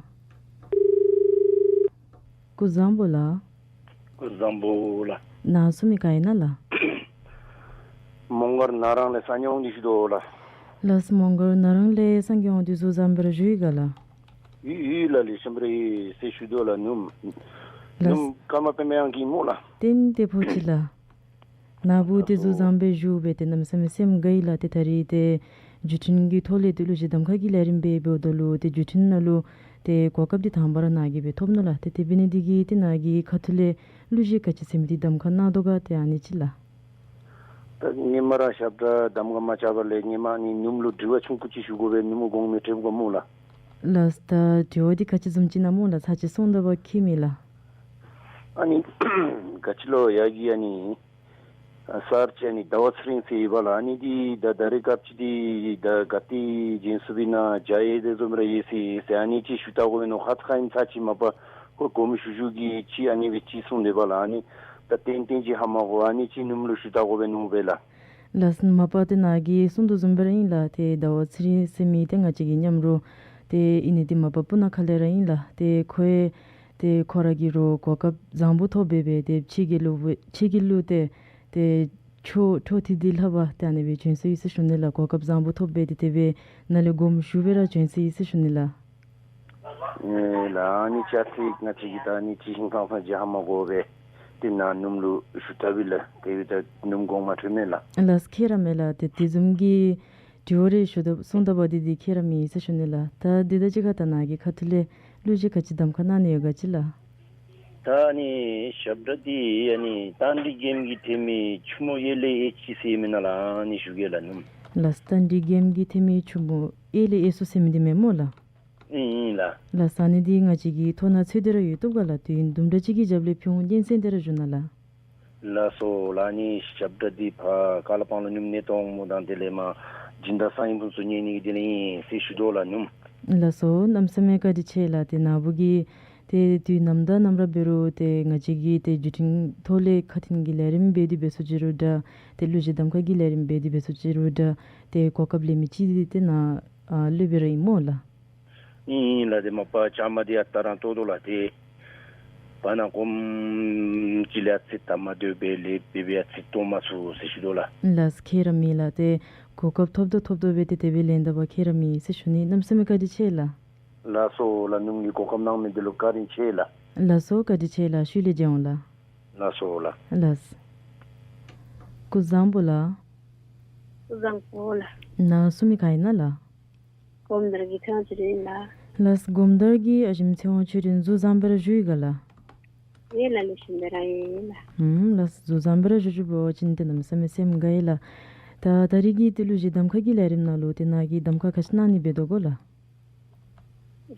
སྐུ་གཟུགས་བཟང་པོ་ལགས། སྐུ་གཟུགས་བཟང་པོ་ལགས། ནཱ་གསུང་མི་ག་ཨིན་ན་ལགས། མོང་སྒར་ན་རང་ལས་སངས་རྒྱས་དབང་འདུས་ཞུ་དོ་ལགས། ལགས་སོ། མོང་སྒར་ན་རང་ལས་སངས་རྒྱས་དབང་འདུས་གཟུགས་བཟང་པོ་ར་བཞུགས་ཡི་ག་ལགས། ཡོད་ཡོད་ལགས། ལེགས་ཤོམ་སྦེ་ར་ཡོད་ཟེར་ཞུ་དོ་ལགས། ནུམ་ལགས། ནུམ་ཀརྨ་པདྨ་དབྱངས་སྐྱིད་སྨོ་ལགས། བརྟན་ཏེ་ཕོ་ཅིག་ལགས། ནཱ་བུ་ཏེ་གཟུགས་བཟང་པོ་སྦེ་བཞུགས་སྦེ་ཏེ་གནམ་མེད་ས་མེད་སེམས་དགའ་ཡི་ལགས། ཏེ་ད་རིས་ཏེ་བརྒྱུད་འཕྲིན་གྱི་ཐོག་ལས་ཏེ་གླུ་གཞས་གདམ་ཁ་གི་ལས་རིམ་འབད་འབདཝ་ད་ལུ་ཏེ་བརྒྱུད་འཕྲིན་ནང་ལུ་ཏེ་གོ་སྐབས་འདི་དང་པ་ར་ནཱ་གིས་སྦེ་ཐོབ་ནུག་ལགས། ཏེ་དེ་འབད་ནི་འདི་གིས་ཏེ་ནཱ་གི་ཁ་ཐུག་ལས་གླུ་གཞས་ག་ཅི་ཟེར་མི་འདི་གདམ་ཁ་གནང་དོ་ག་ཏེ་ཨ་ནི་ཅིག་ལགས། ད་སྔོན་མ་ར་ཞབས་ཁྲ་གདམ་ཁ་མ་རྐྱབ་པར་ལས་སྔོན་མ་ནི་ནུམ་ལུ་དྲི་བ་ཆུང་ཀུ་ཅིག་ཞུ་དགོ་པས། ནུམ་དགོངསམ་མི་ཁྲེལ་ག་སྨོ་ལགས། ལགས། ད་དྲི་བ་འདི་ག་ཅི་བཟུམ་ཅིག་ཨིན་ན་སྨོ་ལགས། ཚར་གཅིག་གསུངས་ད་བ་ཁྱད་མེད་ལགས། ཨ་ནི་ག་ཅི་ལོ་ཡ་གི་ཨ་ནི་ཨ་སར་ཅིག་ཨ་ནི་ཟླ་བ་ཚེ་རིང་ཟེར་ཡོད་པ་ལགས། ཨ་ནི་འདི་ད་ད་རེས་སྐབས་ཅིག་འདི་ད་ག་ཏེ་བྱོན་སོང་པས་ན་མཇལ་ཡས་དེ་བཟུམ་ར་ཡོད་ཟེར་ཟེར་ཨ་ནི་ཅིག་ཞུ་བལྟ་དགོ་པས་མནོ། ཁ་ཙ་ཁ་ཉིནམ་ཚར་ཅིག་མ་པ་ཁོ་དགོངསམ་ཞུ་ཞུ་གི་ཅིག་ཨ་ནི་སྦེ་ཅིག་གསུངས་དེས་པ་ལགས། ཨ་ནི་ད་ཏན་ཏན་ཅིག་ཧ་མ་གོ། ཨ་ནི་ཅིག་ནུམ་ལུ་ཞུ་བལྟ་དགོ་པས་མནོ་བས་ལགས། ལགས་སོ། མ་པ་ཏེ་ནཱ་གིས་གསུངས་དོ་བཟུམ་སྦེ་ར་ཨིན་ལགས། ཏེ་ཟླ་བ་ཚེ་རིང་ཟེར་མི་འདི་ང་བཅས་ཀྱི་མཉམ་རོགས་ ཏེ་ཨིན་ནི་འདི་མ་པ་སྤུ་ན་ཁ་ལས་ར་ཨིན་ལགས། ཏེ་ཁོ་ཡང་ཏེ་ཁོ་ར་གིས་རོགས་གོ་སྐབས་བཟང་པོ་ཐོབ་སྦེ་སྦེ་ཏེ་ཕྱི་རྒྱལ་ལུ་ཕྱི་རྒྱལ་ལུ་ཏེ་ཏེ་ཆོས་འཕྲོ་མཐུད་དེ་ལྷབ་པར་ཏེ་ཨ་ནི་སྦེ་བྱོན་སོ་ཡི་ཟེར་ཞུ་ནི་ལགས། གོ་སྐབས་བཟང་པོ་ཐོབ་སྦེ་ཏེ་དེ་སྦེ་ནཱ་ལས་དགོངསམ་ཞུ་སྦེ་ར་བྱོན་སོ་ཡི་ཟེར་ཞུ་ནི་ལགས། ཨེ་ལགས། ཨ་ནི་ཅ་ཐིག་ང་བཅས་ཀྱིས་ད་ཨ་ནི་ཅིག་ཧིང་ཁང་ཁང་བརྗེ་ཧ་མ་གོ་བས། ཏེ་ནཱ་ནུམོ་ལུ་ཞུ་ཐབས་ཨིན་ལགས། དེ་བས་ད་ནུམོ་དགོངསམ་མ་ཁྲེལ་མས་ལགས། ལགས་ཁྱད་ར་མེད་ལགས། ཏེ་དེ་བཟུམ་གྱི་དྲི་བ་རེ་ཞུ་ད་གསུང་ད་པ་འདི་འདི་ཁྱད་ར་མེད་ཟེར་ཞུ་ནི་ལགས། ད་འདི་དང་གཅིག་ཁར་ད་ནཱ་གི་ཁ་ཐུག་ལས་གླུ་གཞས་ག་ཅི་གདམ་ཁ་གནང་ནི་ཡོད་ག་ཅི་ལགས། ད་ཨ་ནི་ཞབས་ཁྲ་འདི་ཨ་ནི་རྟ་མགྲིན་རྒྱལམོ་གིས་འཐེན་མི་ཆུ་མོ་ཨེ་ལེ་ཨེ་ཅི་ཟེར་མི་ནང་ལུ་ཨ་ནི་ཞུ་གེ་ལགས་ནུམོ། ལགས། རྟ་མགྲིན་རྒྱལམོ་གིས་འཐེན་མི་ཆུ་མོ་ཨེ་ལེ་ཨེ་སོ་ཟེར་མི་འདི་མེན་སྨོ་ལགས། ཨིན་ཨིན་ལགས། ལགས། ཨ་ནི་འདི་ང་བཅས་ཀྱིས་ཐོ་ནང་འཚོལ་ཏེ་ར་ཡོད་བཏུབ་ག་ལགས། དུས་ཡུན་དུམ་གྲ་ཅིག་གི་རྒྱབ་ལས་ཕུལ་འོང་། སྙན་གསན་ཏེ་ར་བཞུགས་གནང་ལགས། ལགས་སོ་ལགས། ཨ་ནི་ཞབས་ཁྲ་འདི་ཕར་ཀ་ལ་པང་ལུ་ནུམོ་ནེ་གཏང་འོང་མས། ད་དེ་ལས་མར་སྦྱིན་བདག་གསང་བའི་ཕུན་ཚོགས་ཉན་ནི་གི་དེ་ལས་ཨིན་ཟེར་ཞུ་དོ་ལགས་ནུམོ། ལགས་སོ། གནམ་མེད་ས་མེད་བཀའ་དྲིན་ཆེ་ལགས། ཏེ་ནཱ་བུ་གིས་ཏེ་དུས་ནམ་དང་ནམ་ར་འབད་རུང་ཏེ་ང་བཅས་ཀྱི་ཏེ་བརྒྱུད་འཕྲིན་ཐོག་ལས་ཁ་འཕྲིན་གྱི་ལས་རིམ་འབད་དེ་འབད་སོ་ཅི་རུང་འདྲ། ཏེ་གླུ་གཞས་གདམ་ཁ་གི་ལས་རིམ་འབད་དེ་འབད་སོ་ཅི་རུང་འདྲ། ཏེ་གོ་སྐབས་ལེན་མི་ཅིག་འདི་ཏེ་ནཱ་ཨ་ལྷོད་པའི་ར་ཨིན་སྨོ་ལགས། ཨིན་ཨིན་ལགས། ཏེ་མ་པ་བཅའ་མར་འདི་ཨ་རྟག་ར་གཏོགས་དོ་ལགས། ཏེ་བར་ན་སྐོར་ཅིག་ལས་ཨ་ཙི་ད་མ་འདོད་པའི་ལས་འབད་བའི་ཨ་ཙི་གཏོགས་མ་ཚུགས་ཟེར་ཞུ་དོ་ལགས། ལགས་ཁྱད་ར་མེད་ལགས། ཏེ་གོ་སྐབས་ཐོབ་དོ་ཐོབ་དོ་སྦེ་ཏེ་དེ་སྦེ་ལེན་ད་པ་ཁྱད་ར་མེད་ཟེར་ཞུ་ནི། གནམ་མེད་ས་མེད་བཀའ་དྲིན་ཆེ་ལགས། ལགས་སོ་ལགས། ནུམོ་གིས་གོ་སྐབས་གནང་མི་འདི་ལུ་བཀའ་དྲིན་ཆེ་ལགས། ལགས་སོ། བཀའ་དྲིན་ཆེ་ལགས། ཤུལ་ལས་མཇལ་འོང་ལགས། ལགས་སོ་ལགས། ལགས། སྐུ་གཟུགས་བཟང་པོ་ལགས། སྐུ་གཟུགས་བཟང་པོ་ལགས། ནཱ་གསུང་མི་ག་ཨིན་ན་ལགས། སྒོམ་དར་གྱི་ཚེ་དབང་ཆོས་སྒྲོན་ཨིན་ལགས། ལགས། སྒོམ་དར་གྱི་ཨ་ཞེམོ་ཚེ་དབང་ཆོས་སྒྲོན། གཟུགས་བཟང་པོ་ར་བཞུགས་ཡི་ག་ལགས། ཡོད་ལགས། ལེགས་ཤོམ་སྦེ་ར་ཡོད་ལགས། ཨུམ་ལགས། གཟུགས་བཟང་པོ་ར་བཞུགས་བཞུགས་འབད་བ་ཅིན་ཏེ་གནམ་མེད་ས་མེད་སེམས་དགའ་ཡི་ལགས། ད་ད་རིས་ཀྱི་ཏེ་གླུ་གཞས་གདམ་ཁ་གི་ལས་རིམ་ནང་ལུ་ཏེ་ནཱ་གིས་གདམ་ཁ་ག་ཅི་གནང་ནི་འབད་དོ་གོ་ལགས།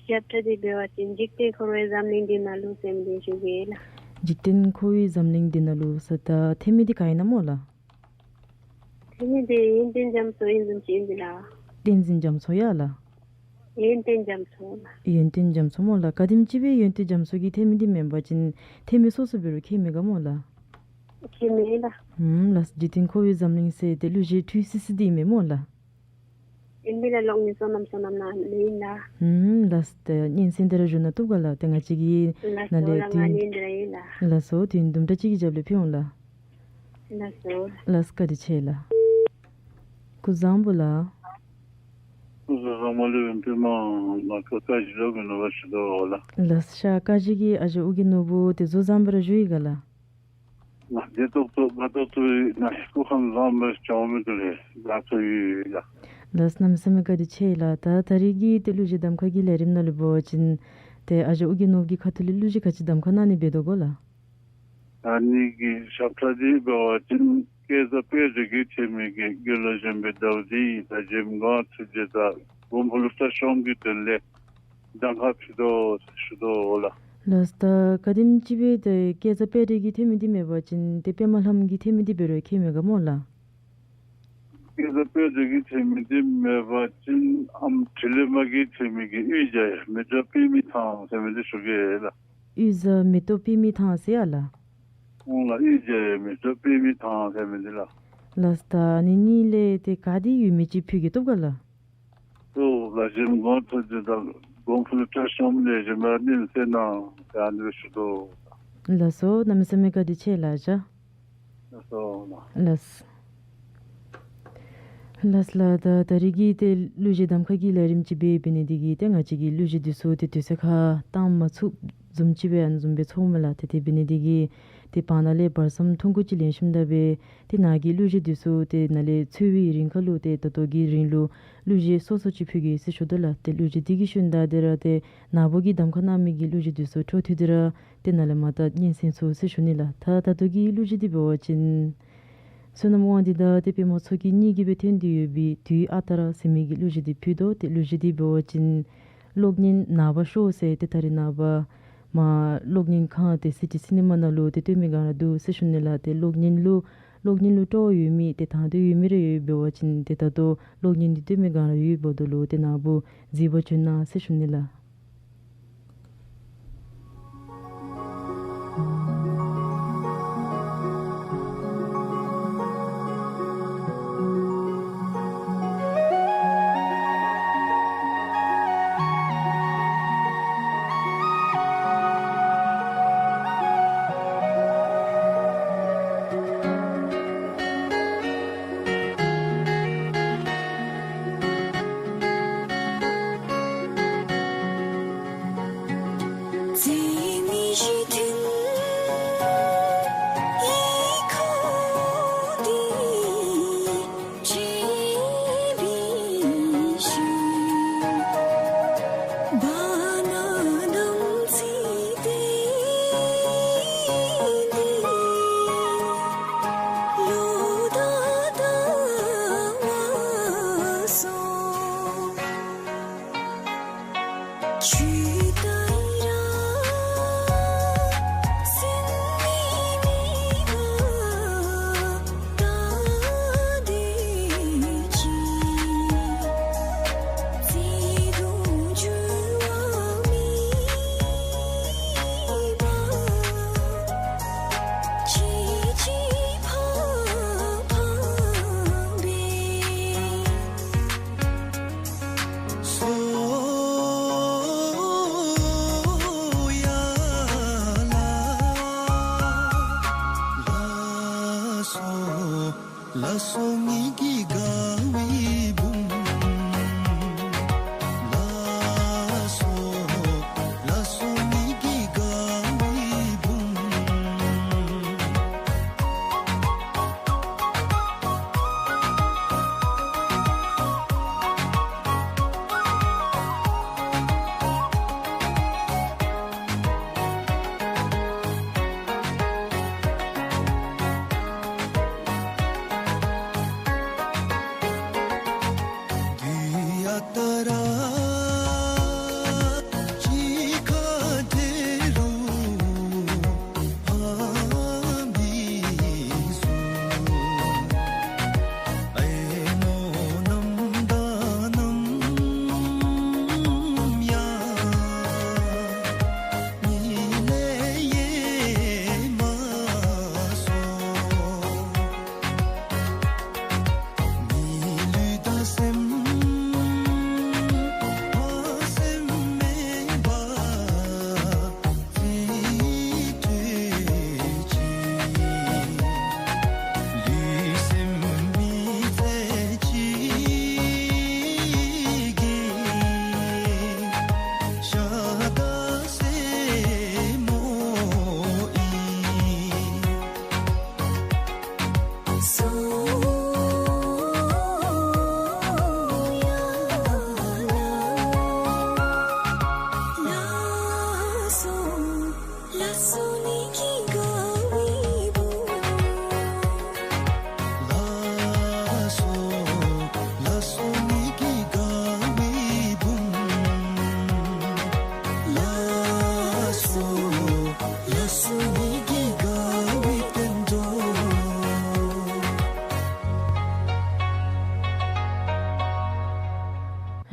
ཞབས་ཁྲ་འདི་འབད་བ་ཅིན་འཇིག་རྟེན་འཁོར་བའི་འཛམ་གླིང་འདི་ནང་ལུ་ཟེར་མི་འདི་ཞུ་གེ་ལགས། འཇིག་རྟེན་འཁོར་བའི་འཛམ་གླིང་འདི་ནང་ལུ་ཟེར་ད་འཐེན་མི་འདི་ག་ཨིན་ན་སྨོ་ལགས། འཐེན་མི་འདི་ཡོན་ཏན་རྒྱ་མཚོ་ཨིན་བཟུམ་ཅིག་ཨིན་འདི་ལགས། བསྟན་འཛིན་རྒྱ་མཚོ་ཡ་ལགས། ཡོན་ཏན་རྒྱ་མཚོ་ལགས། ཡོན་ཏན་རྒྱ་མཚོ་སྨོ་ལགས། ག་དེམ་ཅིག་སྦེ་ཡོན་ཏན་རྒྱ་མཚོ་གིས་འཐེན་མི་འདི་མེན་པ་ཅིན་འཐེན་མི་སོ་སོ་འབད་རུང་ཁྱད་མེད་ག་སྨོ་ལགས། ཁྱད་མེད་ལགས། ཨུམ་ལགས། འཇིག་རྟེན་འཁོར་བའི་འཛམ་གླིང་ཟེར་ཏེ་གླུ་གཞས་འཁྲུལ་སི་སི་འདི་མེན་སྨོ་ལགས། ཨིན་མས་ལགས། གློག་བརྙན་བསོད་ནམས་བསོད་ནམས་ནང་ལས་ཨིན་ལགས། ཨུམ་ལགས། ཏེ་སྙན་གསན་ཏེ་ར་བཞུགས་གནང་བཏུབ་ག་ལགས། ཏེ་ང་བཅས་ཀྱིས་ལགས་ནཱ་སོ་ལས་ལགས། ང་དུས་ནི་འདི་ར་ཨིན་ལགས། ལགས་སོ། དུས་ཡུན་དུམ་གྲ་ཅིག་གི་རྒྱབ་ལས་ཕུལ་འོང་ལགས། ལགས་སོ། ལགས། བཀའ་དྲིན་ཆེ་ལགས། སྐུ་གཟུགས་བཟང་པོ་ལགས། སྐུ་གཟུགས་བཟང་པོ་ལགས། ཨིན་པས་མ་ང་ཁོ་བཀའ་བཞིན་སློབ་དགེ་ནོར་བུ་ཞུ་དོ་ལགས། ལགས་ཤ། བཀའ་བཞིན་གྱི་ཨ་ཞེ་ཨོ་རྒྱན་ནོར་བུ་ཏེ་གཟུགས་བཟང་པོ་ར་བཞུགས་ཡི་ག་ལགས། ང་བདེ་ཏོག་ཏོ་དགའ་ཏོག་ཏོ་ཡོད་ལགས། སྐུ་ཁམས་བཟང་པོ་བྱོན་མི་འདི་ལས་དགའ་ཚོར་ཡོད་ལགས། ལགས། གནམ་མེད་ས་མེད་བཀའ་དྲིན་ཆེ་ལགས། ད་ད་རིས་ཀྱི་ཏེ་གླུ་གཞས་གདམ་ཁ་གི་ལས་རིམ་ནང་ལུ་འབད་བ་ཅིན་ཏེ་ཨ་ཞེ་ཨོ་རྒྱན་ནོར་བུ་གི་ཁ་ཐུག་ལས་གླུ་གཞས་ག་ཅི་གདམ་ཁ་གནང་ནི་འབད་དོ་གོ་ལགས། ད་ནི་གི་ཞབས་ཁྲ་འདི་འབད་བ་ཅིན་སྐལ་བཟང་དཔལ་སྒྲོན་གྱིས་འཐེན་མི་གི་དགེ་སློང་གཞོན་པའི་ཟླ་བ་འདི་ཡི་ད་གཞལམ་སྒང་ཐུགས་རྗེ་ད་མགོན་པོ་ཀླུ་སྒྲ་གཤོངམ་གྱི་དོན་ལས་གདམ་ཁ་ཕུལ་དོ་ཟེར་ཞུ་དོ་ལགས། ལགས། ད་ག་དེམ་ཅིག་སྦེ་ཏེ་སྐལ་བཟང་དཔལ་སྒྲོན་གྱིས་འཐེན་མི་འདི་མེན་པ་ཅིན་ཏེ་པདྨ་ལྷམོ་གིས་འཐེན་མི་འདི་འབད་རུང་ཁྱད་མེད་ག་སྨོ་ལགས། སྐལ་བཟང་དཔལ་སྒྲོན་གྱིས་འཐེན་མི་འདི་མེན་པ་ཅིན་ཨམ་འཕྲིན་ལས་མ་གིས་འཐེན་མི་གི་དབུས་འཇའ་ཡལ་མེ་ཏོག་པདྨའི་ཐང་ཟེར་མི་འདི་ཞུ་གེ་ལགས། དབུས་འཇའ་ཡལ་མེ་ཏོག་པདྨའི་ཐང་ཟེར་ཡ་ལགས། ཨོང་ལགས། དབུས་འཇའ་ཡལ་མེ་ཏོག་པདྨའི་ཐང་ཟེར་མི་འདི་ལགས། ལགས། ད་ཨ་ནི་གཉིས་ལས་ཏེ་ག་འདི་ཡོད་མི་ཅིག་ཕུལ་གེ་བཏུབ་ག་ལགས། ལགས། གཞལམ་སྒང་ཐུགས་རྗེ་ད་མགོན་པོ་ཀླུ་སྒྲ་གཤོངམ་ལས་གཞན་པ་ནི་ཟེར་ན་ཡང་འདི་ཞུ་དོ། ལགས་སོ། གནམ་མེད་ས་མེད་བཀའ་དྲིན་ཆེ་ལགས་ཤ། ལགས་སོ་ལགས། ལགས། ལགས་ལགས། ད་ད་རིས་ཀྱི་ཏེ་གླུ་གཞས་གདམ་ཁ་གི་ལས་རིམ་ཅིག་འབད་འབད་ནི་འདི་གིས་ཏེ་ང་བཅས་ཀྱི་གླུ་གཞས་འདི་ཚུ་ཏེ་དུས་ཚོད་ཁར་བཏང་མ་ཚུགསཔ་བཟུམ་ཅིག་སྦེ་ཨ་ནི་བཟུམ་སྦེ་ཚོརཝ་མས་ལགས། ཏེ་དེ་འབད་ནི་འདི་གིས་ཏེ་བར་ན་ལས་བར་མཚམས་ཐུང་ཀུ་ཅིག་ལེན་ཞིནམ་ད་སྦེ་ཏེ་ནཱ་གི་གླུ་གཞས་འདི་ཚུ་ཏེ་ནཱ་ལས་འཚོལ་བའི་རིང་ཁ་ལུ་ཏེ་ད་ལྟོ་གི་རིང་ལུ་གླུ་གཞས་སོ་སོ་ཅིག་ཕུལ་གེ་ཟེར་ཞུ་དོ་ལགས། ཏེ་གླུ་གཞས་འདི་གི་ཤུལ་ད་དེ་ར་ཏེ་ནཱ་བུ་གིས་གདམ་ཁ་གནང་མི་གི་གླུ་གཞས་འདི་ཚུ་འཕྲོ་མཐུད་དེ་ར་ཏེ་ནཱ་ལས་མར་ད་སྙན་གསན་ཚུགས་ཟེར་ཞུ་ནི་ལགས། ད་ད་ལྟོ་གི་གླུ་གཞས་འདི་འབད་བ་ཅིན་བསོད་ནམས་དབང་འདུས་དང་ཏེ་པདྨ་མཚོ་སྐྱིད་གཉིས་ཀྱིས་སྦེ་འཐེན་ཏེ་ཡོད་པའི་དུས་ཨ་རྟག་ར་ཟེར་མི་གི་གླུ་གཞས་འདི་ཕུལ་དོ། ཏེ་གླུ་གཞས་འདི་འབད་བ་ཅིན་གློག་བརྙན་ནངས་པ་ཤོག་ཟེར་ཏེ་ད་རིས་ནངས་པ་མར་གློག་བརྙན་ཁང་ཏེ་སི་ཊི་སི་ནི་མ་ནང་ལུ་ཏེ་སྟོན་མི་སྒང་ར་འདུག་ཟེར་ཞུ་ནི་ལགས། ཏེ་གློག་བརྙན་ལུ་གློག་བརྙན་ལུ་སྤྲོ་བ་ཡོད་མི་ཏེ་དང་འདོད་ཡོད་མི་རེ་ཡོད་འབད་བ་ཅིན་ཏེ་ད་ལྟོ་གློག་བརྙན་འདི་སྟོན་མི་སྒང་ར་ཡོདཔ་ད་ལུ་ཏེ་ནཱ་བུ་གཟིགས་པར་བྱོན་གནང་ཟེར་ཞུ་ནི་ལགས།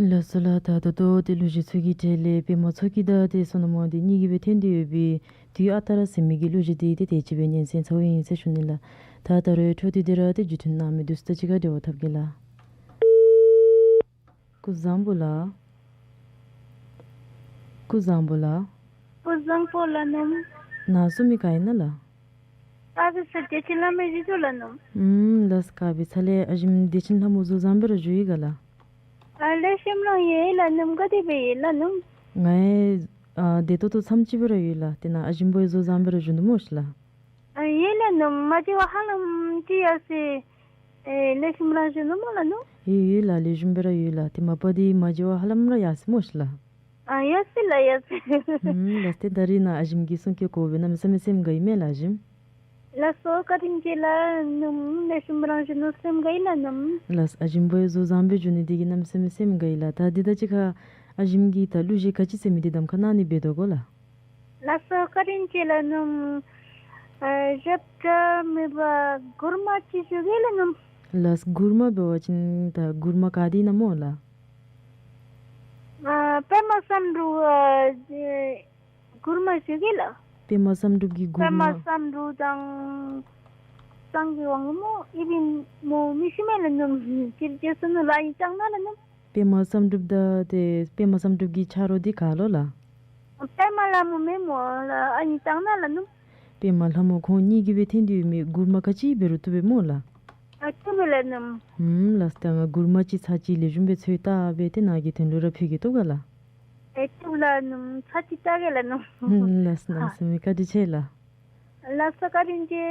ལགས་སོ་ལགས། ད་ད་ལྟོ་ཏེ་གླུ་གཞས་ཚུ་གི་གྲས་ལས་པདྨ་མཚོ་སྐྱིད་དང་ཏེ་བསོད་ནམས་དབང་འདུས་གཉིས་ཀྱིས་སྦེ་འཐེན་ཏེ་ཡོད་པའི་དུས་ཨ་རྟག་ར་ཟེར་མི་གི་གླུ་གཞས་འདི་ཏེ་དེ་ཅིག་སྦེ་སྙན་གསན་ཚརཝ་ཨིན་ཟེར་ཞུ་ནི་ལགས། ད་ད་རེས་འཕྲོ་མཐུད་དེ་ར་ཏེ་བརྒྱུད་འཕྲིན་གནང་མི་འདི་ཚུ་དང་གཅིག་ཁར་འབྲེལ་བ་འཐབ་གེ་ལགས། སྐུ་གཟུགས་བཟང་པོ་ལགས། སྐུ་གཟུགས་བཟང་པོ་ལགས། སྐུ་གཟུགས་བཟང་པོ་ལགས་སྨོ། ནཱ་གསུང་མི་ག་ཨིན་ན་ལགས། དཀར་སྦི་ཚ་བདེ་ཆེན་ལྷ་མོ་ཨིན་ཟེར་ཞུ་ལགས་སྨོ། ཨུམ་ལགས། དཀར་སྦི་ཚ་ལས་ཨ་ཞིམ་བདེ་ཆེན་ལྷ་མོ་གཟུགས་བཟང་པོ་ར་བཞུགས་ཡི་ག་ལགས། ཨ་ལེགས་ཤོམ་ར་ཡོད་ལགས་སྨོ། ག་དེ་སྦེ་ཡོད་ལགས་སྨོ། ང་ཡང་ཨ་བདེ་ཏོག་ཏོ་ཚམ་ཅིག་སྦེ་ར་ཡོད་ལགས། དེ་ནང་ཨ་ཞིམ་པོ་ཡང་གཟུགས་བཟང་པོ་ར་བཞུགས་ནུག་སྨོ་ཤིག་ལགས། ཨ་ཡོད་ལགས་སྨོ། མ་བདེ་བ་ཧ་ལམ་ཅིག་ཡར་སོ་ཡི། ཨེ་ལེགས་ཤོམ་ར་བཞུགས་ནུག་སྨོ་ལགས་སྨོ། ཡོད་ཡོད་ལགས། ལེགས་ཤོམ་སྦེ་ར་ཡོད་ལགས། དེ་མ་པ་འདི་མ་བདེ་བ་ཧ་ལམ་ར་ཡར་སོ་ཡི་སྨོ་ཤིག་ལགས། ཨ་ཡར་སོ་ཡི་ལགས་ཡར་སོ་ཡི། ཨུམ་ལགས། ཏེ་ད་རིས་ནཱ་ཨ་ཞིམ་གྱི་གསུང་སྐད་གོཝ་སྦེ་གནམ་མེད་ས་མེད་སེམས་དགའ་ཡི་མས་ལགས་ཨ་ཞིམ། ལགས་སོ། བཀའ་དྲིན་ཆེ་ལགས་སྨོ། ལེགས་ཤོམ་ར་བཞུགས་ནུག་སེམས་དགའ་ཡི་ལགས་སྨོ། ལགས། ཨ་ཞིམ་པོ་ཡང་གཟུགས་བཟང་པོ་བཞུགས་ནི་འདི་གིས་གནམ་མེད་ས་མེད་སེམས་དགའ་ཡི་ལགས། ད་འདི་དང་གཅིག་ཁར་ཨ་ཞིམ་གྱིས་ད་གླུ་གཞས་ག་ཅི་ཟེར་མི་འདི་གདམ་ཁ་གནང་ནི་འབད་དོ་གོ་ལགས། ལགས་སོ། བཀའ་དྲིན་ཆེ་ལགས་སྨོ། ཨ་རབ་འདྲ་མེན་པར་མགུར་མ་ཅིག་ཞུ་གེ་ལགས་སྨོ། ལགས། མགུར་མ་འབད་བ་ཅིན་ད་མགུར་མ་ག་དེ་ཨིན་ན་སྨོ་ལགས། ཨ་པདྨ་བསམ་འགྲུབ་ཨ་མགུར་མ་ཞུ་གེ་ལགས། པདྨ་བསམ་འགྲུབ་ཀྱི་མགུར་མ། པདྨ་བསམ་འགྲུབ་དང་གཙང་གི་དབང་མོ་ཨིན་པས་སྨོ། མི་ཤེས་མས་ལགས་སྨོ། ཅིག་ཅིག་སོ་ནུག་ལགས། ཨ་ནི་བཏང་གནང་ལགས་སྨོ། པདྨ་བསམ་འགྲུབ་དང་ཏེ་པདྨ་བསམ་འགྲུབ་ཀྱི་ཆ་རོགས་འདི་ག་ལོ་ལགས། པདྨ་ལྷ་མོ་མེན་སྨོ་ལགས། ཨ་ནི་བཏང་གནང་ལགས་སྨོ། པདྨ་ལྷ་མོ་ཁོང་གཉིས་ཀྱིས་སྦེ་འཐེན་ཏེ་ཡོད་མི་མགུར་མ་ག་ཅི་འབད་རུང་བཏུབ་པས་སྨོ་ལགས། ཨ་བཏུབ་པས་ལགས་སྨོ། ཨུམ་ལགས། ད་ང་མགུར་མ་ཅིག་ཚར་ཅིག་ལེགས་ཤོམ་སྦེ་འཚོལ་བལྟ་སྦེ་ཏེ་ནཱ་གི་དོན་ལུ་ར་ཕུལ་གེ། བཏུབ་ག་ལགས། ཨེ་ཐུགས་ལ་ནུམ་ཚ་ཅིག་ལྟ་གེ་ལ་ནུམ། ལགས་གནམ་མེད་ས་མེད་བཀའ་དྲིན་ཆེ་ལགས། ལགས་སོ་བཀའ་དྲིན་ཆེ།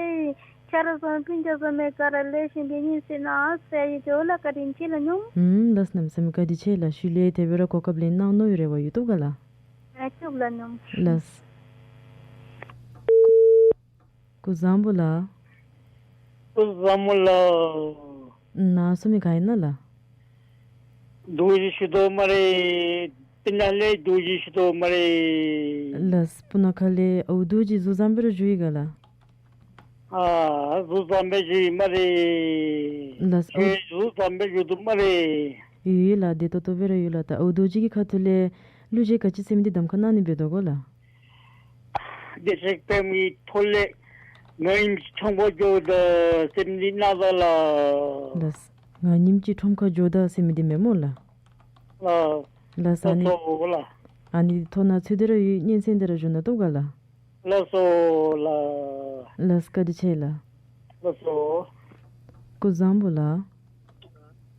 ཆ་རོགས་ཚུ་སྤུན་ཆ་ཚུ་མེད་ཀ་ར་ལེགས་ཤོམ་སྦེ་སྙན་གསན་གནང་ཟེར་ཡོད་ལགས། བཀའ་དྲིན་ཆེ་ལགས་ནུམ། ལགས་གནམ་མེད་ས་མེད་བཀའ་དྲིན་ཆེ་ལགས། ཤུལ་ལས་དེ་སྦེ་ར་གོ་སྐབས་ལེན་གནང་མནོ་བའི་རེ་བ་ཡོད་དོ་ག་ལགས། ཨེ་ཐུགས་ལ་ནུམ། ལགས། སྐུ་བཟང་པོ་ལགས། སྐུ་བཟང་པོ་ལགས། ནཱ་གསུང་མི་ག་ཨིན་ན་ལགས། རྡོ་རྗེ་ཞུ་དོ་སྨ་རེ། སྤུ་ན་ལས་རྡོ་རྗེ་ཞུ་དོ་སྨ་རེ། ལགས་སྤུ་ན་ཁ་ལས་ཨའུ་རྡོ་རྗེ་གཟུགས་བཟང་པོ་ར་བཞུགས་ཡི་ག་ལགས། ཨ་གཟུགས་བཟང་པོ་བཞུགས་ཡི་སྨ་རེ། ལགས་ཨའུ། ཁྱོད་གཟུགས་བཟང་པོ་བཞུགས་དོ་སྨ་རེ། ཡོད་ཡོད་ལགས། བདེ་ཏོག་ཏོ་སྦེ་ར་ཡོད་ལགས། ད་ཨའུ་རྡོ་རྗེ་གི་ཁ་ཐུག་ལས་གླུ་གཞས་ག་ཅི་ཟེར་མི་འདི་གདམ་ཁ་གནང་ནི་འབད་དོ་ག་ལགས། བདེ་གཤེགས་པདྨ་གི་ཐོག་ལས་ང་ཉིམ་ཅིག་ཁྲོམ་ཁར་འགྱོཝ་ད་ཟེར་མི་འདི་གནང་ད་ལགས། ལགས། ང་ཉིམ་ཅིག་ཁྲོམ་ཁར་འགྱོཝ་ད་ཟེར་མི་འདི་མེན་སྨོ་ལགས། ལགས། ལགས་ཨ་ནི། ལགས་སོ་ལགས། ཨ་ནི་ཐོག་ནང་ཚུད་དེ་ར་ཡོད། སྙན་གསན་དེ་ར་བཞུགས་གནང་དོ་ག་ལགས། ལགས་སོ་ལགས། ལགས་བཀའ་དྲིན་ཆེ་ལགས། ལགས་སོ། སྐུ་བཟང་པོ་ལགས།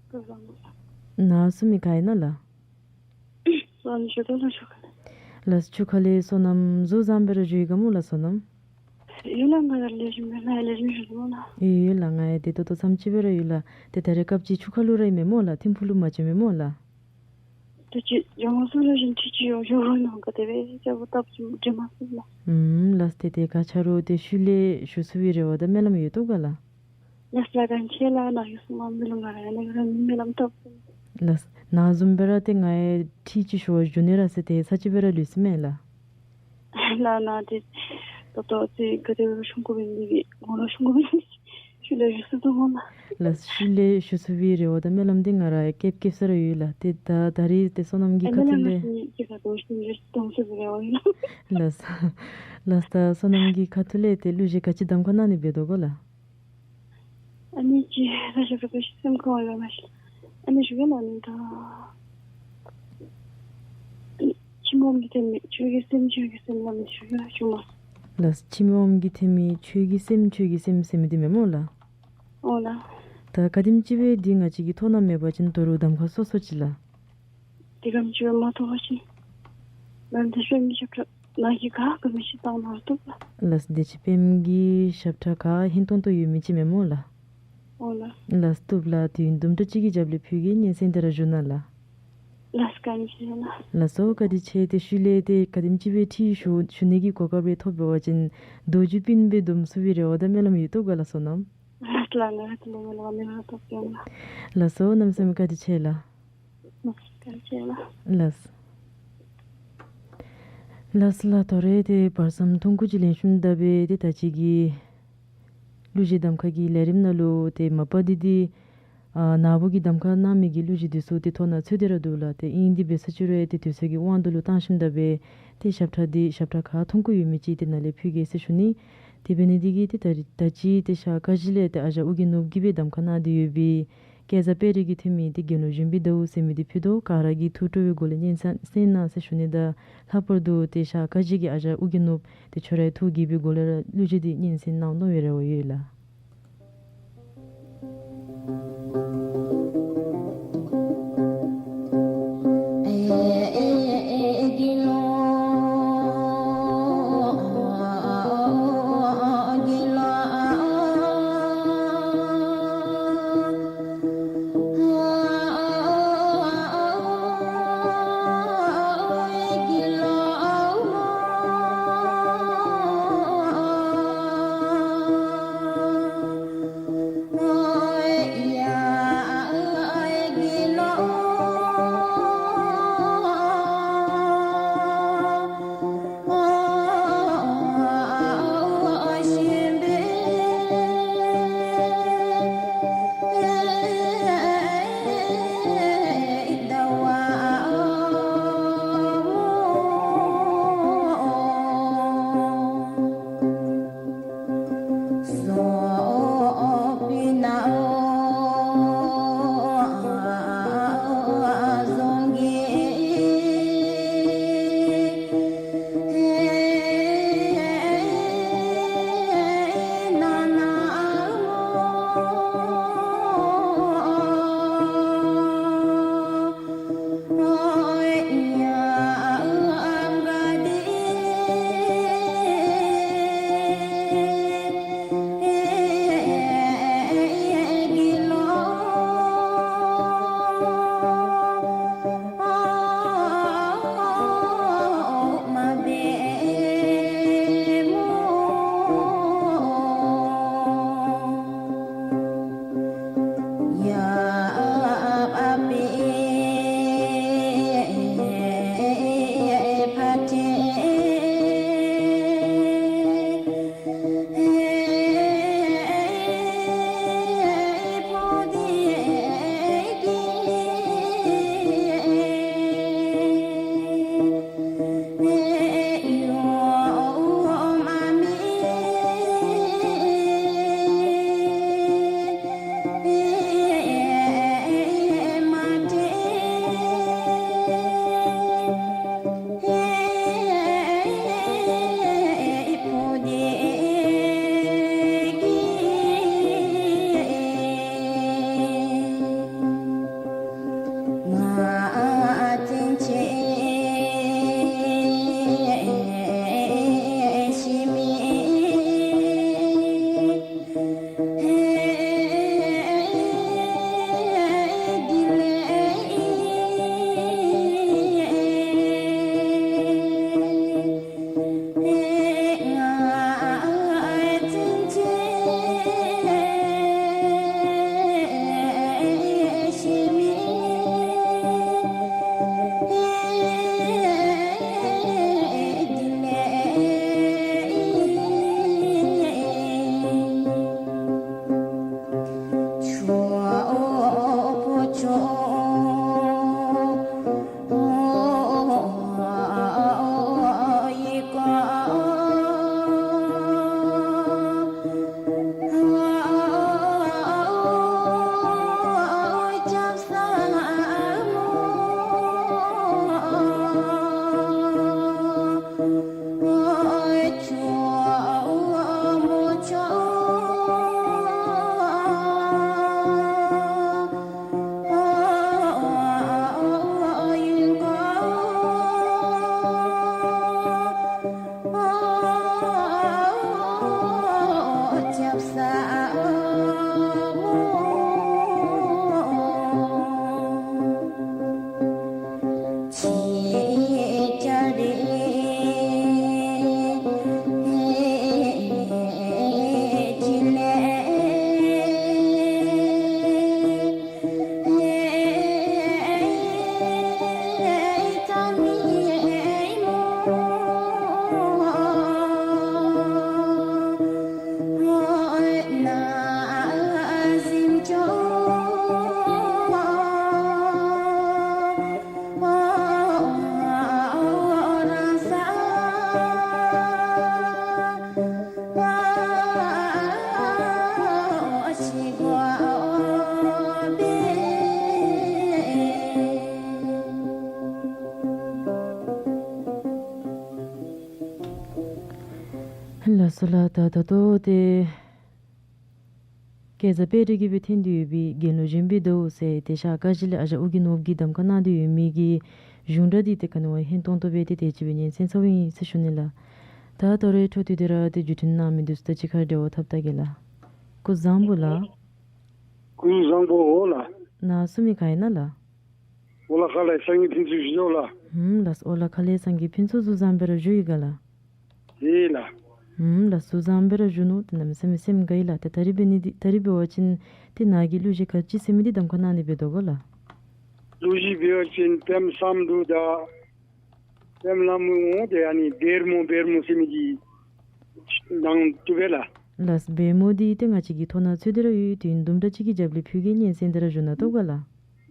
སྐུ་བཟང་པོ་ལགས། ནཱ་གསུང་མི་ག་ཨིན་ན་ལགས། བསོད་ནམས་ཞུ་དོ་ལགས་ཆུ་ཁ་ལས། ལགས་ཆུ་ཁ་ལས་བསོད་ནམས། གཟུགས་བཟང་པོ་ར་བཞུགས་ཡི་ག་སྨོ་ལགས་བསོད་ནམས། ཡོད་ལགས། ང་ཡང་ལེགས་ཤོམ་སྦེ་ང་ཡང་ལེགས་ཤོམ་ཞུ་དོ་སྨོ་ལགས། ཡོད་ཡོད་ལགས། ང་ཡང་བདེ་ཏོག་ཏོ་ཙམ་ཅིག་སྦེ་ར་ཡོད་ལགས། ཏེ་ད་རེས་སྐབས་ཅིག་ཆུ་ཁ་ལུ་ར་ཨིན་མས་སྨོ་ལགས། ཐིམ་ཕུག་ལུ་མ་བྱོན་མས་སྨོ་ལགས། ད་ཅི་ཡོང་སོང་ལགས། གཞན་ཁྲིད་ཅིག་ཡོང་ཞུ་རུང་ནང་ག་དེ་སྦེ་ཅ་བོ་སྟབས་ཅིག་འགྲིག་མ་སོང་ལགས། ཨུམ་ལགས། ཏེ་ཏེ་ག་ཆ་རུང་ཏེ་ཤུལ་ལས་ཞུ་ཚུགས་པའི་རེ་བ་དང་སྨོན་ལམ་ཡོད་དོ་ག་ལགས། ལགས་སོ་ལགས། བཀའ་དྲིན་ཆེ་ལགས། ནཱ་གིས་གསུངམ་འབད་ལུ་ང་ར་ཡང་ནཱ་གིས་ར་སྨོན་ལམ་བཏབ་སོང་། ལགས། ནཱ་བཟུམ་སྦེ་ར་ཏེ་ང་ཡང་ཁྲིད་ཅིག་ཞུ་བར་འགྱོ་ནི་ར་ཟེར་ཏེ་ས་ཅིག་སྦེ་ར་ལུས་སོ་མས་ལགས། ལགས་ནཱ་ཏེ་ད་ལྟོ་ཏེ་ག་དེ་སྦེ་ར་ཤོང་དགོ་པས་འདི་གིས་ངོ་ལོག་ཤོང་དགོ་པས་འདི་གིས་ཤུལ་ལས་ཞུ་ཚུགས་དོ་སྨོ་ལགས། ལགས་ཤུལ་ལས་ཞུ་ཚུགས་པའི་རེ་བ་དང་སྨོན་ལམ་འདི་ང་ར་ཡང་བསྐྱེད་བསྐྱེད་ས་ར་ཡོད་ལགས། ཏེ་ད་ད་རེས་ཏེ་བསོད་ནམས་ཀྱི་ཁ་ཐུག་ལས། ལགས་ལགས། ད་བསོད་ནམས་ཀྱི་ཁ་ཐུག་ལས་ཏེ་གླུ་གཞས་ག་ཅི་གདམ་ཁ་གནང་ནི་འབད་དོ་ག་ལགས། ཨ་ནི་ཅིག་ད་ཞབས་ཁྲ་ག་ཅི་སེམས་ཁར་འོང་ཡོད་མ་ཤེས། ཨ་ནི་ཞུ་གེ་ལགས། ཨ་ནི་ད་ཕྱི་མ་འོག་མ་གི་ཐེམ་མེད་ཆོས་ཀྱི་སེམས་ཆོས་ཀྱི་སེམས་ལ་མི་ཞུ་གེ་ལགས་ཞུ་མ། ལགས་ཕྱི་མ་འོག་མ་གི་ཐེམ་མེད་ཆོས་ཀྱི་སེམས་ཆོས་ཀྱི་སེམས་ཟེར་མི་འདི་མེན་སྨོ་ལགས། ཨོ་ལགས། ད་ག་དེམ་ཅིག་སྦེ་འདི་ང་བཅས་ཀྱི་ཐོག་ནང་མེད་པ་ཅིན་དོ་རུང་གདམ་ཁ་སོ་སོ་ཅིག་ལགས། དེ་གམ་ཅིག་མ་ཐོབ་པ་ཅིན་ང་བདེ་ཆེན་པདྨ་གི་ཞབས་ཁྲ་ནང་གི་ག་ག་མི་ཅིག་བཏང་ན་བཏུབ་ལགས། ལགས་བདེ་ཆེན་པདྨ་གི་ཞབས་ཁྲ་ག་ཧིང་ཏོང་ཏོ་ཡོད་མི་ཅིག་མེན་སྨོ་ལགས། ཨོ་ལགས། ལགས་བཏུབ་ལགས། དུས་ཡུན་དུམ་གྲ་ཅིག་གི་རྒྱབ་ལས་ཕུལ་གེ། སྙན་གསན་དེ་ར་ཞུ་གནང་ལགས། ལགས་བཀའ་དྲིན་ཆེ་ལགས། ལགས་སོ་བཀའ་དྲིན་ཆེ། ཏེ་ཤུལ་ལས་ཏེ་ག་དེམ་ཅིག་སྦེ་ཁྲིད་ཞུ་ཞུ་ནི་གི་གོ་སྐབས་རེ་ཐོབ་འབད་བ་ཅིན་རྡོ་རྗེ་སྤུན་སྦེ་འཛོམས་ཚུགས་པའི་རེ་བ་དང་སྨོན་ལམ་ཡོད་དོ་ག་ལགས་བསོད་ནམས། ལགས་ལགས། ང་ར་ཏེ་ལས་མེད་ལགས། མེད་ལགས། ཐོབ་ཀྱང་ལགས། ལགས་སོ་གནམ་མེད་ས་མེད་བཀའ་དྲིན་ཆེ་ལགས། བཀའ་དྲིན་ཆེ་ལགས། ལགས། ལགས་ལགས། དོ་རུང་ཏེ་བར་མཚམས་ཐུང་ཀུ་ཅིག་ལེན་ཞུ་ནི་དང་འབད་ཏེ་ད་ཅི་གི་གླུ་གཞས་གདམ་ཁ་གི་ལས་རིམ་ནང་ལུ་ཏེ་མ་པ་འདི་འདི་ཨ་ནཱ་བུ་གིས་གདམ་ཁ་གནང་མི་གི་གླུ་གཞས་འདི་ཚུ་ཏེ་ཐོག་ནང་ཚུད་དེ་ར་འདུག་ལགས། ཏེ་ཨིན་དེ་འབད་ས་ཅིག་རུང་ཏེ་དུས་ཚོད་ཀྱི་དབང་དུ་ལུ་བཏང་ཞིནམ་ད་འབད་ཏེ་ཞབས་ཁྲ་འདི་ཞབས་ཁྲ་ག་ཐུང་ཀུ་ཡོད་མི་ཅིག་ཏེ་ནཱ་ལས་ཕུལ་གེ་ཟེར་ཞུ་ནི། དེ་འབད་ནི་འདི་གིས་ཏེ་ད་རིས་ད་ཅི་ཏེ་ཤར་ཀ་གཞི་ལས་ཏེ་ཨ་ཞང་ཨོ་རྒྱན་ནོར་བུ་གིས་སྦེ་གདམ་ཁ་གནང་སྟེ་ཡོད་པའི་སྐལ་བཟང་དཔལ་རི་གི་ཐེམ་མེད་ཏེ་དགེ་སློང་བཞོན་པའི་ཟླཝ་ཟེར་མི་འདི་ཕུལ་དོ། ག་ར་གིས་ཐུགས་སྤྲོ་བའི་སྒོ་ལས་སྙན་ས་གསན་གནང་ཟེར་ཞུ་ནི་དང་ལྷག་པར་དུ་ཏེ་ཤར་ཀ་གཞི་གི་ཨ་ཞང་ཨོ་རྒྱན་ནོར་བུ་ཏེ་ཁྱོད་རའི་ཐུགས་དགྱེས་པའི་སྒོ་ལས་ར་གླུ་གཞས་འདི་སྙན་གསན་གནང་མནོ་བའི་རེ་བ་ཡོད་ལགས། ལགས་སོ་ལགས། ད་ད་ལྟོ་ཏེ་སྐལ་བཟང་དཔལ་རི་གིས་སྦེ་འཐེན་ཏེ་ཡོད་པའི་རྒན་ལུ་གཞོན་པའི་ཟླཝ་ཟེར་ཏེ་ཤར་ཀ་གཞི་ལས་ཨ་ཞང་ཨོ་རྒྱན་ནོར་བུ་གིས་གདམ་ཁ་གནང་སྟེ་ཡོད་མི་གི་གཞུང་སྒྲ་འདི་ཏེ་ག་ནི་བ་ཧན་ཏོང་ཏོ་སྦེ་ཏེ་དེ་ཅིག་སྦེ་ཉན་གསན་ཚརཝ་ཨིན་ཟེར་ཞུ་ནི་ལགས། ད་ད་རེས་འཕྲོ་མཐུད་དེ་ར་ཏེ་བརྒྱུད་འཕྲིན་གནང་མི་འདི་ཚུ་དང་གཅིག་ཁར་འབྲེལ་བ་འཐབ་ད་གེ་ལགས། སྐུ་གཟུགས་བཟང་པོ་ལགས། སྐུ་གཟུགས་བཟང་པོ་ལགས། ནཱ་གསུང་མི་ག་ཨིན་ན་ལགས། ཨོ་ལགས་ཁ་ལས་སངས་རྒྱས་ཕུན་ཚོགས་ཞུ་དོ་ལགས། ཧུམ་ལགས། ཨོ་ལགས་ཁ་ལས་སངས་རྒྱས་ཕུན་ཚོགས་གཟུགས་བཟང་སྦེ་ར་བཞུགས་ཡི་ག་ལགས། ཨེ་ལགས། ཧུམ་ལགས། གཟུགས་བཟང་སྦེ་ར་བཞུགས་ནུག། ཏེ་གནམ་མེད་ས་མེད་སེམས་དགའ་ཡི་ལགས། ཏེ་ད་རིས་འབད་ནི་འདི་ད་རིས་འབད་བ་ཅིན་ཏེ་ནཱ་གིས་གླུ་གཞས་ག་ཅི་ཟེར་མི་འདི་གདམ་ཁ་གནང་ནི་འབད་དོ་ག་ལགས། གླུ་གཞས་འབད་བ་ཅིན་པདྨ་བསམ་གྲུབ་དང་པདྨ་ལྷ་མོ་འོང་སྟེ་ཨ་ནི་བེར་མོ་བེར་མོ་ཟེར་མི་འདི་གནང་བཏུབ་པས་ལགས། ལགས། བེར་མོ་འདི་ཏེ་ང་བཅས་ཀྱིས་ཐོ་ནང་འཚོལ་ཏེ་ར་ཡོད། དུས་ཡུན་དུམ་གྲ་ཅིག་གི་རྒྱབ་ལས་ཕུལ་གེ། ཉན་གསན་ཏེ་ར་བཞུགས་གནང་དོ་ག་ལགས།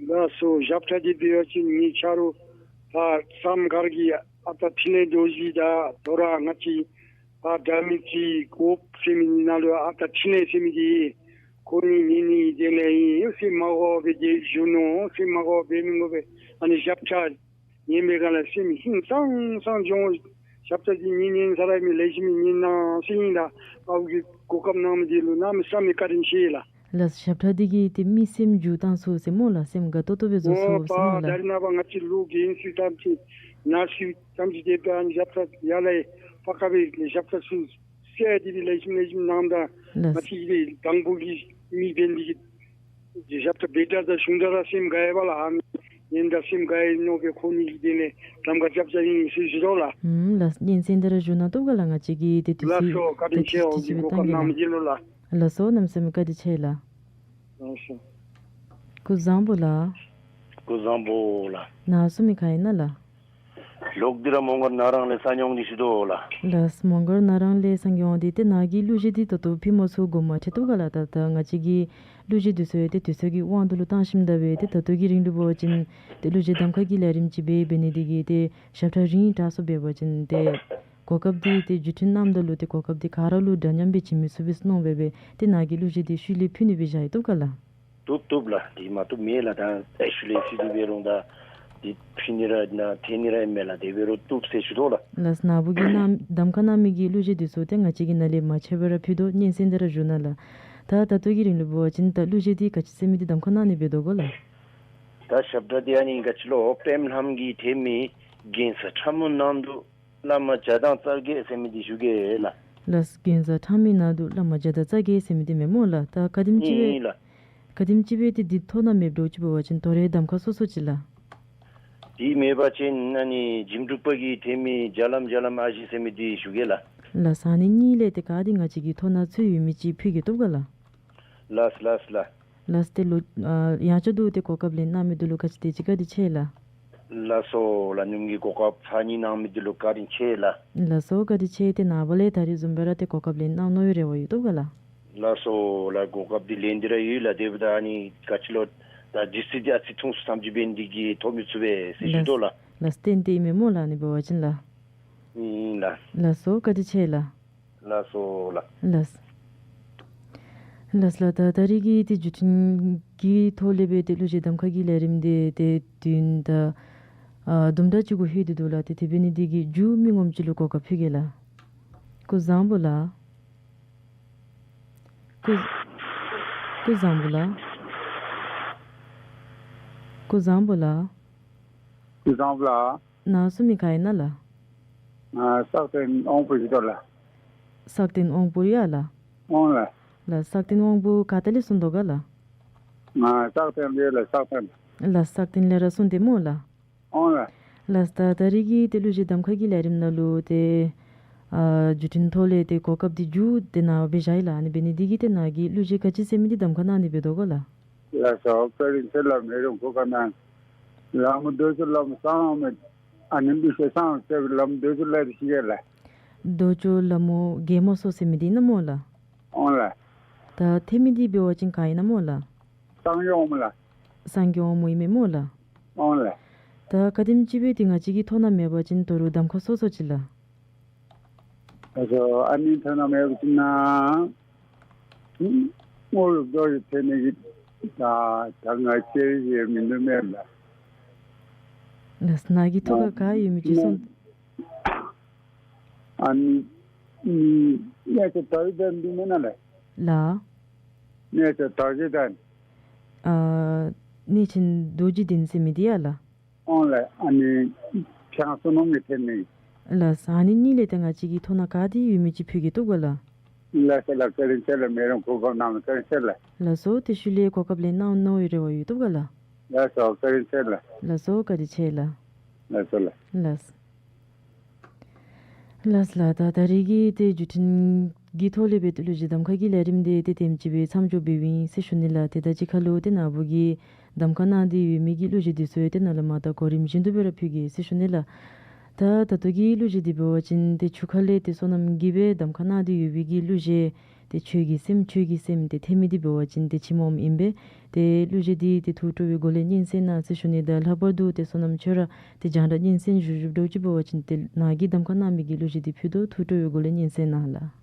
ལགས་སོ། ཞབས་ཁྲ་འདི་འབད་བ་ཅིན་ངེའི་ཆ་རོགས་ཕ་བསམ་མཁར་གྱི་ཨ་སྟག་འཕྲིན་ལས་རྡོ་རྗེ་དང་དོ་ར་ང་བཅས་ཕ་དགྲ་མེད་ཀྱི་སྒོ་ཟེར་མི་ནང་ལུ་ཨ་སྟག་འཕྲིན་ལས་ཟེར་མི་འདི་ཁོ་གཉིས་ཉན་ནི་དེ་ལས་ཨིན་ཟེར་མ་གོ་བར་ཏེ་བཞུགས་ནུག་ཟེར་མ་གོ་བར་འབད་མི་དགོ་པས། ཨ་ནི་ཞབས་ཁྲ་ཉན་པའི་སྒང་ལས་སེམས་ཧིང་སངས་སངས་འགྱོ། ཞབས་ཁྲ་འདི་ཉན་ཉན་ས་ར་མི་ལེགས་ཤོམ་ཉན་གནང་ཟེར་ཨིན་ལགས། ཨའུ་གིས་གོ་སྐབས་གནང་མི་འདི་ལུ་གནམ་མེད་ས་མེད་བཀའ་དྲིན་ཆེ་ལགས། ལགས། ཞབས་ཁྲ་འདི་གིས་ཏེ་མི་སེམས་འགྱུར་བཏང་ཚུགས་ཟེར་སྨོ་ལགས། སེམས་དགའ་ཏོག་ཏོ་སྦེ་བཟོ་ཚུགས་ཟེར་སྨོ་ལགས། ད་རེས་ནངས་པ་ང་བཅས་ལུ་རྒན་ཚུ་ཐམས་ཅད་ན་ཚུ་ཐམས་ཅད་དེ་སྦེ་ཨ་ནི་ཞབས་ཁྲ་ཡར་ལས་ཕར་ཁ་སྦེ་ཞབས་ཁྲ་ཚུ་གསལ་ཏེ་སྦེ་ལེགས་ཤོམ་ལེགས་ཤོམ་གནང་ད། ལགས། ང་བཅས་ཀྱི་དང་ཕུ་གི་མི་འབད་ནི་འདི་གིས་ཞབས་ཁྲ་འབད་དྲགས་དང་ཞུ་དྲགས་ར་སེམས་དགའ་ཡི་པ་ལགས། ཨ་ནི་ཉན་དྲགས་སེམས་དགའ་ཡི་མནོ་སྦེ་ཁོ་གཉིས་ཀྱི་དེ་ལས་གདམ་ཁ་རྐྱབ་རྐྱབ་ཨིན་ཟེར་ཞུ་དོ་ལགས། ཧུམ་ལགས། ཉན་གསན་ཏེ་ར་བཞུགས་གནང་དོ་ག་ལགས། ང་བཅས་ཀྱིས་ཏེ་དུས་ལགས་སོ། བཀའ་དྲིན་ཆེ། ཨོ་གི་གོ་སྐབས་གནང་མི་འདི་ལུ་ལགས། ལགས་སོ། གནམ་མེད་ས་མེད་བཀའ་དྲིན་ཆེ་ལགས། ལགས་སོ། སྐུ་གཟུགས་བཟང་པོ་ལགས། སྐུ་གཟུགས་བཟང་པོ་ལགས། ནཱ་གསུང་མི་ག་ཨིན་ན་ལགས། ལོག་སྟེ་ར་མོང་སྒར་ན་རང་ལས་ས་ཉོང་འདི་ཞུ་དོ་ལགས། ལགས། མོང་སྒར་ན་རང་ལས་ས་ཉོང་འདི་ཏེ་ནཱ་གིས་གླུ་གཞས་འདི་ད་ལྟོ་ཕུལ་མ་ཚུགས་དགོངསམ་མ་ཁྲེལ་དོ་ག་ལགས། ད་ད་ང་བཅས་ཀྱི་གླུ་གཞས་འདི་ཚུ་ཡང་ཏེ་དུས་ཚོད་ཀྱི་དབང་དུ་ལུ་བཏང་ཞིནམ་ད་སྦེ་ཏེ་ད་ལྟོ་གི་རིང་ལུ་འབད་བ་ཅིན་ཏེ་གླུ་གཞས་གདམ་ཁ་གི་ལས་རིམ་ཅིག་འབད་འབད་ནི་འདི་གིས་ཏེ་ཞབས་ཁྲ་རིང་དྲགས་སོ། འབད་བ་ཅིན་ཏེ་གོ་སྐབས་འདི་ཏེ་བརྒྱུད་འཕྲིན་གནངམ་ད་ལུ་ཏེ་གོ་སྐབས་འདི་ག་ར་ལུ་འདྲ་མཉམ་སྦེ་བྱིན་མི་ཚུགས་པས་མནོ་སྦེ་སྦེ་ཏེ་ནཱ་གིས་གླུ་གཞས་འདི་ཤུལ་ལས་ཕུལ་ནི་སྦེ་བཞག་ཡི་དོ་ག་ལགས། བཏུབ་བཏུབ་ལགས། འདི་མ་བཏུབ་མེད་ལགས། ད་ཨེ་ཤུལ་ལས་ཤུལ་འདི་འབད་རུང་ད་འདི་ཕུལ་ནི་ར་ན་འཐེན་ནི་ར་ཨིན་མས་ལགས། དེ་འབད་རུང་བཏུབ་ཟེར་ཞུ་དོ་ལགས། ལགས། ནཱ་བུ་གིས་གནང་གདམ་ཁ་གནང་མི་གི་གླུ་གཞས་འདི་ཚུ་ཏེ་ང་བཅས་ཀྱིས་ནཱ་ལས་མ་ཆད་པར་ཕུལ་དོ། ཉན་གསན་ཏེ་ར་བཞུགས་གནང་ལགས། ད་ད་ལྟོ་གི་རིང་ལུ་འབད་བ་ཅིན་ད་གླུ་གཞས་འདི་ག་ཅི་ཟེར་མི་འདི་གདམ་ཁ་གནང་ནི་འབད་དོ་ག་ལགས། ད་ཞབས་ཁྲ་འདི་ཨ་ནི་ག་ཅི་ལོ་པདྨ་ལྷམ་གྱིས་འཐེན་མི་གན་ས་ཁྲ་མོ་ནང་དུ་བླ་མ་བརྒྱ་དང་རྩ་བརྒྱད་ཟེར་མི་འདི་ཞུ་གེ་ལགས། ལགས། གན་ས་ཁྲ་མོའི་ནང་དུ་བླ་མ་བརྒྱ་དང་རྩ་བརྒྱད་ཟེར་མི་འདི་མེན་སྨོ་ལགས། ད་ག་དེམ་ཅིག་སྦེ་ཨིན་ལགས། ག་དེམ་ཅིག་སྦེ་ཏེ་འདི་ཐོ་ནང་མེདཔ་འདྲཝ་ཅིག་འབད་བ་ཅིན་དོ་རུང་གདམ་ཁ་སོ་སོ་ཅིག་ལགས། འདི་མེད་པ་ཅིན་ཨ་ནི་འཇིམ་འབྲུག་པ་གིས་འཐེན་མི་བརྒྱ་ལམ་བརྒྱ་ལམ་ཨ་ཞེ་ཟེར་མི་འདི་ཞུ་གེ་ལགས། ལགས། ཨ་ནི་གཉིས་ལས་ཏེ་ག་འདི་ང་བཅས་ཀྱིས་ཐོ་ནང་འཚོལ་ཡོད་མི་ཅིག་ཕུལ་གེ་བཏུབ་ག་ལགས། ལགས་ལགས་ལགས། ལགས། ཏེ་ལོ་ཨ་ཡང་ཆ་དུ་ཏེ་གོ་སྐབས་ལེན་གནང་མི་འདི་ལུ་ག་ཅི་དེ་ཅིག་བཀའ་དྲིན་ཆེ་ལགས། ལགས་སོ་ལགས། ཉིནམ་གི་གོ་སྐབས་ཚར་གཉིས་གནང་མི་འདི་ལུ་བཀའ་དྲིན་ཆེ་ལགས། ལགས་སོ། བཀའ་དྲིན་ཆེ། ཏེ་ནངས་པ་ལས་ད་རིས་བཟུམ་སྦེ་ར་ཏེ་གོ་སྐབས་ལེན་གནང་ནི་རེ་བ་ཡོད་བཏུབ་ག་ལགས། ལགས་སོ་ལགས། གོ་སྐབས་འདི་ལེན་ཏེ་ར་ཡོད་ལགས། དེ་འབདཝ་ད་ཨ་ནི་ག་ཅི་ལོ་ད་ཇི་སྲིད་འདི་ཨ་ཙི་ཐུང་སུ་ཐམས་ཅད་འབད་ནི་འདི་གིས་ཐོབ་མི་ཚུགས་པས་ཟེར་ཞུ་དོ་ལགས། ལགས། ཏན་ཏན་ཨིན་མས་སྨོ་ལགས། ཨ་ནི་འབད་བ་ཅིན་ལགས། ཨིན་ལགས། ལགས་སོ། བཀའ་དྲིན་ཆེ་ལགས། ལགས་སོ་ལགས། ལགས། ལགས་ལགས། ད་ད་རིས་ཀྱི་ཏེ་བརྒྱུད་འཕྲིན་གྱི་ཐོག་ལས་སྦེ་ཏེ་གླུ་གཞས་གདམ་ཁ་གི་ལས་རིམ་འདི་ཏེ་དུས་ཡུན་ད་ཨ་དུམ་གྲ་ཅིག་གུ་ལྷོད་དེ་འདུག་ལགས། ཏེ་དེ་འབད་ནི་འདི་གིས་མཇུག་མི་ངོམ་ཅིག་ལུ་གོ་སྐབས་ཕུལ་གེ་ལགས། སྐུ་གཟུགས་བཟང་པོ་ལགས། སྐུ་སྐུ་གཟུགས་བཟང་པོ་ལགས། སྐུ་གཟུགས་བཟང་པོ་ལགས། སྐུ་གཟུགས་བཟང་པོ་ལགས། ནཱ་གསུང་མི་ག་ཨིན་ན་ལགས། ང་སག་སྟེང་དབང་པོ་ཞུ་དོ་ལགས། སག་སྟེང་དབང་པོ་ཡ་ལགས། འོང་ལགས། ལགས། སག་སྟེང་དབང་པོ་ག་ཏེ་ལས་གསུང་དོ་ག་ལགས། ང་སག་སྟེང་ལས་ལགས། སག་སྟེང་། ལགས། སག་སྟེང་ལས་ར་གསུང་དེས་སྨོ་ལགས། འོང་ལགས། ལགས། ད་ད་རིས་ཀྱི་ཏེ་གླུ་གཞས་གདམ་ཁ་གི་ལས་རིམ་ནང་ལུ་ཏེ་ཨ་བརྒྱུད་འཕྲིན་ཐོག་ལས་ཏེ་གོ་སྐབས་འདི་མཇུག་ཏེ་ནཱ་སྦེ་བཞག་ཡི་ལགས། ཨ་ནི་འབད་ནི་འདི་གིས་ཏེ་ནཱ་གིས་གླུ་གཞས་ག་ཅི་ཟེར་མི་འདི་གདམ་ཁ་གནང་ནི་འབད་དོ་ག་ལགས། ལགས་སོ། བཀའ་དྲིན་ཆེ་ལགས། མི་རུང་གོ་ག་ན་ལ་མོ་རྡོ་ཆུ་ལ་མོ་སངས་མེད། ཨ་ནི་གླུ་གཞས་སངས་ཟེར་བའི་ལ་མོ་རྡོ་ཆུ་ལ་རི་ཤི་གེ་ལགས། རྡོ་ཆུ་ལ་མོ་རྒྱལ་མོ་སོ་ཟེར་མི་འདི་ཨིན་ན་སྨོ་ལགས། འོང་ལགས། ད་འཐེན་མི་འདི་འབད་བ་ཅིན་ག་ཨིན་ན་སྨོ་ལགས། སངས་རྒྱས་དབང་མོ་ལགས། སངས་རྒྱས་དབང་མོ་ཨིན་མས་སྨོ་ལགས། འོང་ལགས། ད་ག་དེམ་ཅིག་སྦེ་ཏེ་ང་བཅས་ཀྱི་ཐོ་ནང་མེད་པ་ཅིན་དོ་རུང་གདམ་ཁ་སོ་སོ་ཅིག་ལགས། ཨ་ཟོ་ཨ་ནི་ཐོ་ནང་མེད་པ་ཅིན་ན་ངོ་ལུ་རྡོ་ཡི་ཐོན་ནི་གི་ད་ད་ང་བཅས་ཡོད་མི་འདུག་མེད་ལགས། ལགས། ནཱ་གི་ཐུགས་ཁར་ག་ཡོད་མི་ཅིག་གསུང་། ཨ་ནི་ ཨུམ། གནས་ཆེན་དར་ཞིང་ལྡན་འདི་མེན་ན་ལགས། ལགས། གནས་ཆེན་དར་ཞིང་ལྡན། ཨ་གནས་ཆེན་རྡོ་རྗེ་གདན་ཟེར་མི་འདི་ཡ་ལགས། ཨོང་ལགས། ཨ་ནི་ཕྱག་བསོད་ནམས་ཀྱི་ཐེབས་ནི། ལགས་སོ། ཨ་ནི་གཉིས་ལས་ཏེ་ང་བཅས་ཀྱི་ཐོ་ནང་ག་དེ་ཡོད་མི་ཅིག་ཕུལ་གེ་བཏུབ་ག་ལགས། ལགས་སོ་ལགས། བཀའ་དྲིན་ཆེ་ལགས། མི་རང་གོ་སྐབས་གནང་བཀའ་དྲིན་ཆེ་ལགས། ལགས་སོ། ཏེ་ཤུལ་ལས་གོ་སྐབས་ལེན་གནང་གནང་བའི་རེ་བ་ཡོད། བཏུབ་ག་ལགས། ལགས་སོ། བཀའ་དྲིན་ཆེ་ལགས། ལགས་སོ། བཀའ་དྲིན་ཆེ་ལགས། ལགས་སོ་ལགས། ལགས། ལགས་ལགས། ད་ད་རིས་ཀྱི་ཏེ་བརྒྱུད་འཕྲིན་གྱི་ཐོག་ལས་སྦེ་ཏེ་གླུ་གཞས་གདམ་ཁ་གི་ལས་རིམ་འདི་ཏེ་དེམ་ཅིག་སྦེ་མཚམས་འཇོག་འབདཝ་ཨིན་ཟེར་ཞུ་ནི་ལགས། ཏེ་ད་ཅི་ཁ་ལུ་ཏེ་ནཱ་བུ་གིས་གདམ་ཁ་གནང་སྟེ་ཡོད་མི་གི་གླུ་གཞས་འདི་ཚུ་ཡང་ཏེ་ནཱ་ལས་མར་ད་གོ་རིམ་བཞིན་དུ་སྦེ་ར་ཕུལ་གེ་ཟེར་ཞུ་ནི་ལགས། ད་ད་ལྟོ་གི་གླུ་གཞས་འདི་འབད་བ་ཅིན་ཏེ་ཆུ་ཁ་ལས་ཏེ་བསོད་ནམས་ཀྱིས་སྦེ་གདམ་ཁ་གནང་སྟེ་ཡོད་པའི་གི་གླུ་གཞས་ཏེ་ཆོས་ཀྱི་སེམས་ཆོས་ཀྱི་སེམས་ཏེ་ཐེབས་མི་འདི་འབད་བ་ཅིན་ཏེ་ཕྱི་མ་འོགམ་ཨིན་པས། ཏེ་གླུ་གཞས་འདི་ཏེ་ཐུགས་སྤྲོ་བའི་སྒོ་ལས་སྙན་གསན་གནང་ཟེར་ཞུ་ནི། ད་ལྷག་པར་དུ་ཏེ་བསོད་ནམས་ཁྱོད་ར་ཏེ་རྒྱང་བསྒྲགས་སྙན་གསན་ཞུ་ཞུཝ་འདྲཝ་ཅིག་འབད་བ་ཅིན་ཏེ་ནཱ་གིས་གདམ་ཁ་གནང་མི་གི་གླུ་གཞས་འདི་ཕུལ་དོ། ཐུགས་སྤྲོ་བའི་སྒོ་ལས་སྙན་གསན་གནང་ལགས།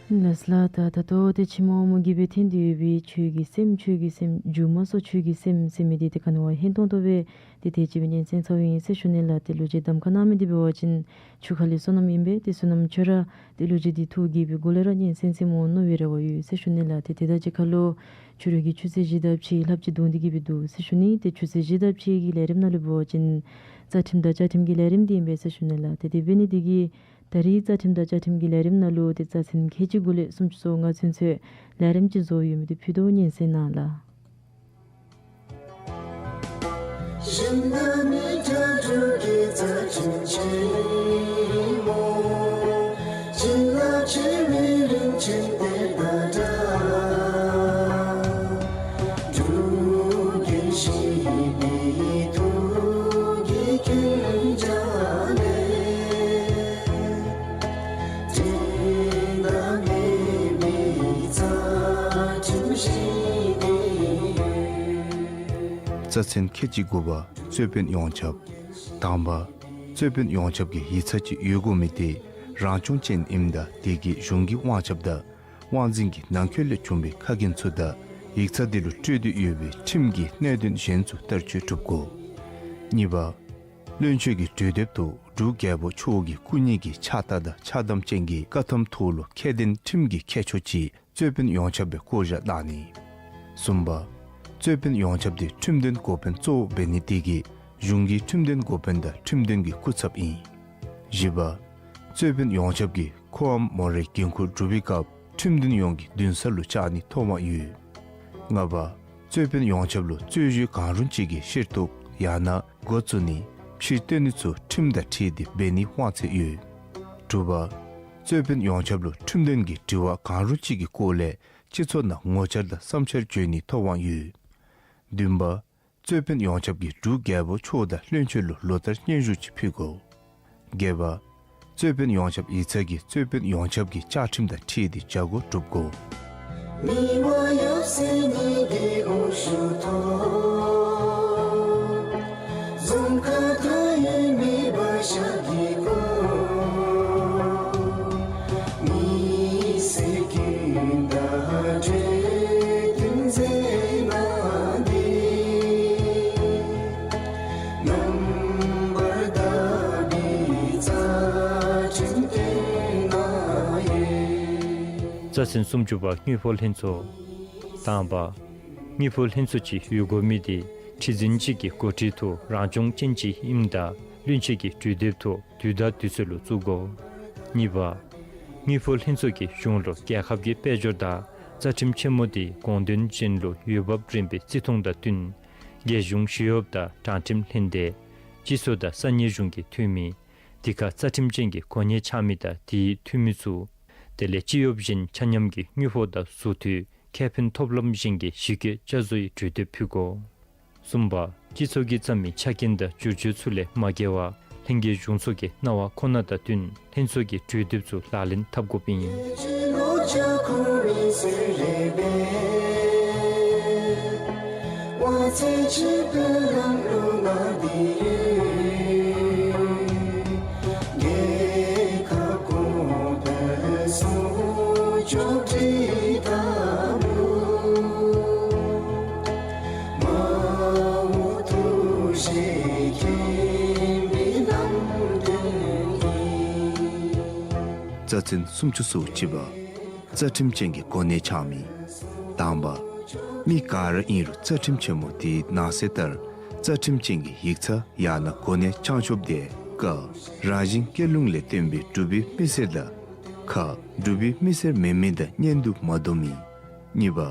ལགས་ལགས། ད་ད་ལྟོ་ཏེ་ཁྱིམ་འོག་མ་གི་སྦེ་འཐོན་ཏེ་ཡོད་པའི་ཆོས་ཀྱི་སེམས་ཆོས་ཀྱི་སེམས་སྒྱུ་མ་སོགས་ཆོས་ཀྱི་སེམས་ཟེར་མི་འདི་ཏེ་ག་ནི་བ་ཧན་ཏོང་ཏོ་སྦེ་ཏེ་དེ་ཅིག་སྦེ་ཉན་གསན་ཚརཝ་ཨིན་ཟེར་ཞུ་ནི་ལགས། ཏེ་ལོ་རྒྱུས་གདམ་ཁ་གནང་མི་འདི་འབད་བ་ཅིན་ཆུ་ཁ་ལས་སོ་ནམ་ཨིན་པས། ཏེ་བསོད་ནམས་ཆོས་ར་ཏེ་ལོ་རྒྱུས་འདི་ཐུགས་དགྱེས་པའི་སྒོ་ལས་ར་ཉན་གསན་གསནམ་འོང་མནོ་བའི་རེ་བ་ཡོད་ཟེར་ཞུ་ནི་ལགས། ཏེ་དེ་དང་གཅིག་ཁར་ལུ་ཆུ་རུད་ཀྱི་ཆུ་ཚོད་བཞི་དང་ཕྱེད་ལྷགཔ་ཅིག་འདུག་སྟེ་གི་སྦེ་འདུག་ཟེར་ཞུ་ནི། ཏེ་ཆུ་ཚོད་བཞི་དང་ཕྱེད་ཀྱི་ལས་རིམ་ནང་ལུ་འབད་བ་ཅིན་རྩ་ཁྲིམས་དང་བཅའ་ཁྲིམས་ཀྱི་ལས་རིམ་འདི་ཨིན་པས་ཟེར་ཞུ་ནི་ལགས། ཏེ་དེ་འབད་ནི་འདི་གིས་ད་རིས་རྩ་ཁྲིམས་དང་བཅའ་ཁྲིམས་ཀྱི་ལས་རིམ་ནང་ལུ་ཏེ་རྩ་ཚན་ཁལ་གཅིག་གུ་ལས་སུམ་ཅུ་སོ་ལྔ་ཚུན་ཚོད་ལས་རིམ་ཅིག་བཟོ་ཡོད་མི་འདི་ཕུལ་དོ། ཉན་གསན་གནང་ལགས། རྩ་ཚན་ཁལ་གཅིག་དགུ་པ། རྩོད་དཔོན་ཡོངས་ཁྱབ། དང་པ། རྩོད་དཔོན་ཡོངས་ཁྱབ་ཀྱི་ཡིག་ཚང་ཅིག་ཡོད་དགོ་མི་འདི་རང་སྐྱོང་ཅན་ཨིནམ་ད་དེ་གིས་གཞུང་གི་དབང་ཁྱབ་དང་དབང་འཛིན་གྱི་ནང་འཁོད་ལས་བྱུང་བའི་ཁ་འགན་ཚུ་དང་ཡིག་ཚང་འདི་ལུ་སྤྲོད་དེ་ཡོད་པའི་ཁྲིམས་ཀྱི་གནད་དོན་གཞན་ཚུ་བསྟར་སྤྱོད་གྲུབ་དགོ། གཉིས་པ། བློན་ཆེན་གྱི་གྲོས་འདེབས་ཐོག་འབྲུག་རྒྱལ་པོ་མཆོག་གི་སྐུ་ཉིད་ཀྱི་ཕྱག་རྟགས་དང་ཕྱག་དམ་ཅན་གྱི་བཀའ་ཐམ་ཐོག་ལུ་ཁྱད་ལྡན་ཁྲིམས་ཀྱི་ཁྱད་ཆོས་ཅིག་རྩོད་དཔོན་ཡོངས་ཁྱབ་སྦེ་བསྐོ་བཞག་གནང་ནི། གསུམ་པ། རྩོད་དཔོན་ཡོངས་ཁྱབ་འདི་ཁྲིམས་དོན་འགོ་དཔོན་གཙོ་བོ་འབད་ནི་དེ་གིས་གཞུང་གི་ཁྲིམས་དོན་འགོ་དཔོན་དང་ཁྲིམས་དོན་གྱི་སྐུ་ཚབ་ཨིན། བཞི་པ། རྩོད་དཔོན་ཡོངས་ཁྱབ་ཀྱིས་ཁོའམ་མོ་རའི་འགན་ཁུར་སྒྲུབ་པའི་སྐབས་ཁྲིམས་དོན་ཡོངས་ཀྱི་འདུན་ས་ལུ་བཅར་ནི་ཐོབ་དབང་ཡོད། ལྔ་པ། རྩོད་དཔོན་ཡོངས་ཁྱབ་ལུ་རྩོད་གཞི་གང་རུང་ཅིག་གི་ཕྱིར་གཏོགས་ཡང་ན་འགོ་བཙུགས་ནི་ཕྱིར་བཏོན་ནི་ཚུ་ཁྲིམས་དང་འཁྲིལ་ཏེ་འབད་ནིའི་དབང་ཚད་ཡོད། དྲུག་པ། རྩོད་དཔོན་ཡོངས་ཁྱབ་ལུ་ཁྲིམས་དོན་གྱི་དྲི་བ་གང་རུང་ཅིག་གི་སྐོར་ལས་སྤྱི་ཚོགས་ནང་ངོ་བཅར་དང་བསམ་འཆར་བརྗོད་ནིའི་ཐོབ་དབང་ཡོད། བདུན་པ། རྩོད་དཔོན་ཡོངས་ཁྱབ་ཀྱིས་འབྲུག་རྒྱལ་པོ་མཆོག་དང་བློན་ཆེན་ལུ་ལོ་ལྟར་སྙན་ཞུ་ཅིག་ཕུལ་དགོ། བརྒྱད་པ། རྩོད་དཔོན་ཡོངས་ཁྱབ་ཡིག་ཚང་གིས་རྩོད་དཔོན་ཡོངས་ཁྱབ་ཀྱི་བཅའ་ཁྲིམས་དང་འཁྲིལ་ཏེ་བྱ་སྒོ་སྒྲུབ་དགོ། རྩ་ཚན་སུམ་ཅུ་པ། དངུལ་ཕོགས་ལྷན་ཚོགས། དང་པ། དངུལ་ཕོགས་ལྷན་ཚོགས་ཅིག་ཡོད་དགོ་མི་འདི་ཁྲི་འཛིན་གཅིག་གི་འགོ་ཁྲིད་དུ་རང་སྐྱོང་ཅན་ཅིག་ཨིནམ་ད་བློན་ཆེན་གྱི་གྲོས་འདེབས་ཐོག་དུས་དང་དུས་ཚོད་ལུ་བཙུགས་དགོ། གཉིས་པ། དངུལ་ཕོགས་ལྷན་ཚོགས་ཀྱིས་གཞུང་ལུ་རྒྱལ་ཁབ་ཀྱི་དཔལ་འབྱོར་དང་རྩ་ཁྲིམས་ཆེན་མོ་འདི་དགོངས་དོན་ཅན་ལུ་འོས་འབབ་རན་པའི་བརྩི་མཐོང་དང་བསྟུན་རྒྱལ་གཞུང་ཞི་གཡོགཔ་དང་དྲང་ཁྲིམས་ལྷན་སྡེ་སྤྱི་ཚོགས་དང་ས་གནས་གཞུང་གི་འཐུས་མི་འདི་ཁར་རྩ་ཁྲིམས་ཅན་གྱི་གོ་གནས་འཆང་མི་དང་དེའི་འཐུས་མི་ཚུ་དེ་ལས་སྤྱི་གཡོགཔ་གཞན་ཆ་མཉམ་གྱི་དངུལ་ཕོགས་དང་ཟུར་འཐུས་ཁེ་ཕན་ཐོབ་ལམ་གཞན་གྱི་གཞི་བཀོད་བསྐྱར་བཟོའི་གྲོས་འདེབས་ཕུལ་དགོ། གསུམ་པ། སྤྱི་ཚོགས་ཀྱིས་བརྩམས་མི་ཆ་རྐྱེན་དང་བསྒྱུར་བཅོས་ཚུ་ལས་མ་འགལ་བར་ལྷན་རྒྱས་གཞུང་ཚོགས་ཀྱི་གནང་བ་ཁོ་ན་དང་བསྟུན་ལྷན་ཚོགས་ཀྱི་གྲོས་འདེབས་ཚུ་ལག་ལེན་འཐབ་དགོཔ་ཨིན། རྩ་ཚན་སུམ་ཅུ་སོ་གཅིག་པ། རྩ་ཁྲིམས་ཅན་གྱི་གོ་གནས་འཆང་མི། དང་པ། མི་ག་ར་ཨིན་རུང་རྩ་ཁྲིམས་ཆེན་མོ་དེའི་ནང་གསེས་ལྟར་རྩ་ཁྲིམས་ཅན་གྱི་ཡིག་ཚང་ཡང་ན་གོ་གནས་འཆང་ཆོགཔ་འདི་ཀ། རང་བཞིན་སྐྱེ་ལུགས་ལས་བརྟེན་པའི་འབྲུག་པའི་མི་སེར་དང་། ཁ། འབྲུག་པའི་མི་སེར་མེན་མི་དང་གཉེན་དུ་མ་བསྡོམས་མི། གཉིས་པ།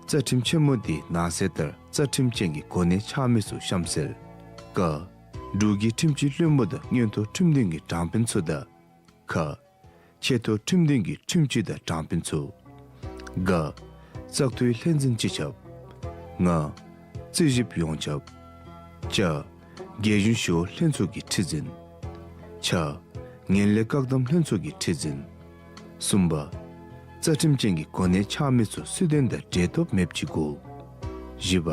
རྩ་ཁྲིམས་ཆེན་མོ་དེའི་ནང་གསེས་ལྟར་རྩ་ཁྲིམས་ཅན་གྱི་གོ་གནས་འཆང་མི་ཚུ་གཤམ་གསལ། ཀ། འབྲུག་གི་ཁྲིམས་སྤྱི་བློན་པོ་དང་མངོན་མཐོ་ཁྲིམས་དོན་གྱི་དྲང་དཔོན་ཚུ་དང་། ཁ། ཆེ་མཐོ་ཁྲིམས་དོན་གྱི་ཁྲིམས་སྤྱི་དང་དྲང་དཔོན་ཚུ། ག། བཙག་འཐུའི་ལྷན་འཛིན་སྤྱི་ཁྱབ། ང་། རྩིས་ཞིབ་ཡོངས་ཁྱབ། ཅ། རྒྱལ་གཞུང་ཞི་གཡོག་ལྷན་ཚོགས་ཀྱི་ཁྲི་འཛིན། ཆ། ངན་ལྷད་བཀག་སྡོམ་ལྷན་ཚོགས་ཀྱི་ཁྲི་འཛིན། གསུམ་པ། རྩ་ཁྲིམས་ཅན་གྱི་གོ་གནས་འཆང་མི་ཚུ་སུ་དོན་དང་འབྲེལ་ཐོགས་མེདཔ་ཅིག་དགོ། བཞི་པ།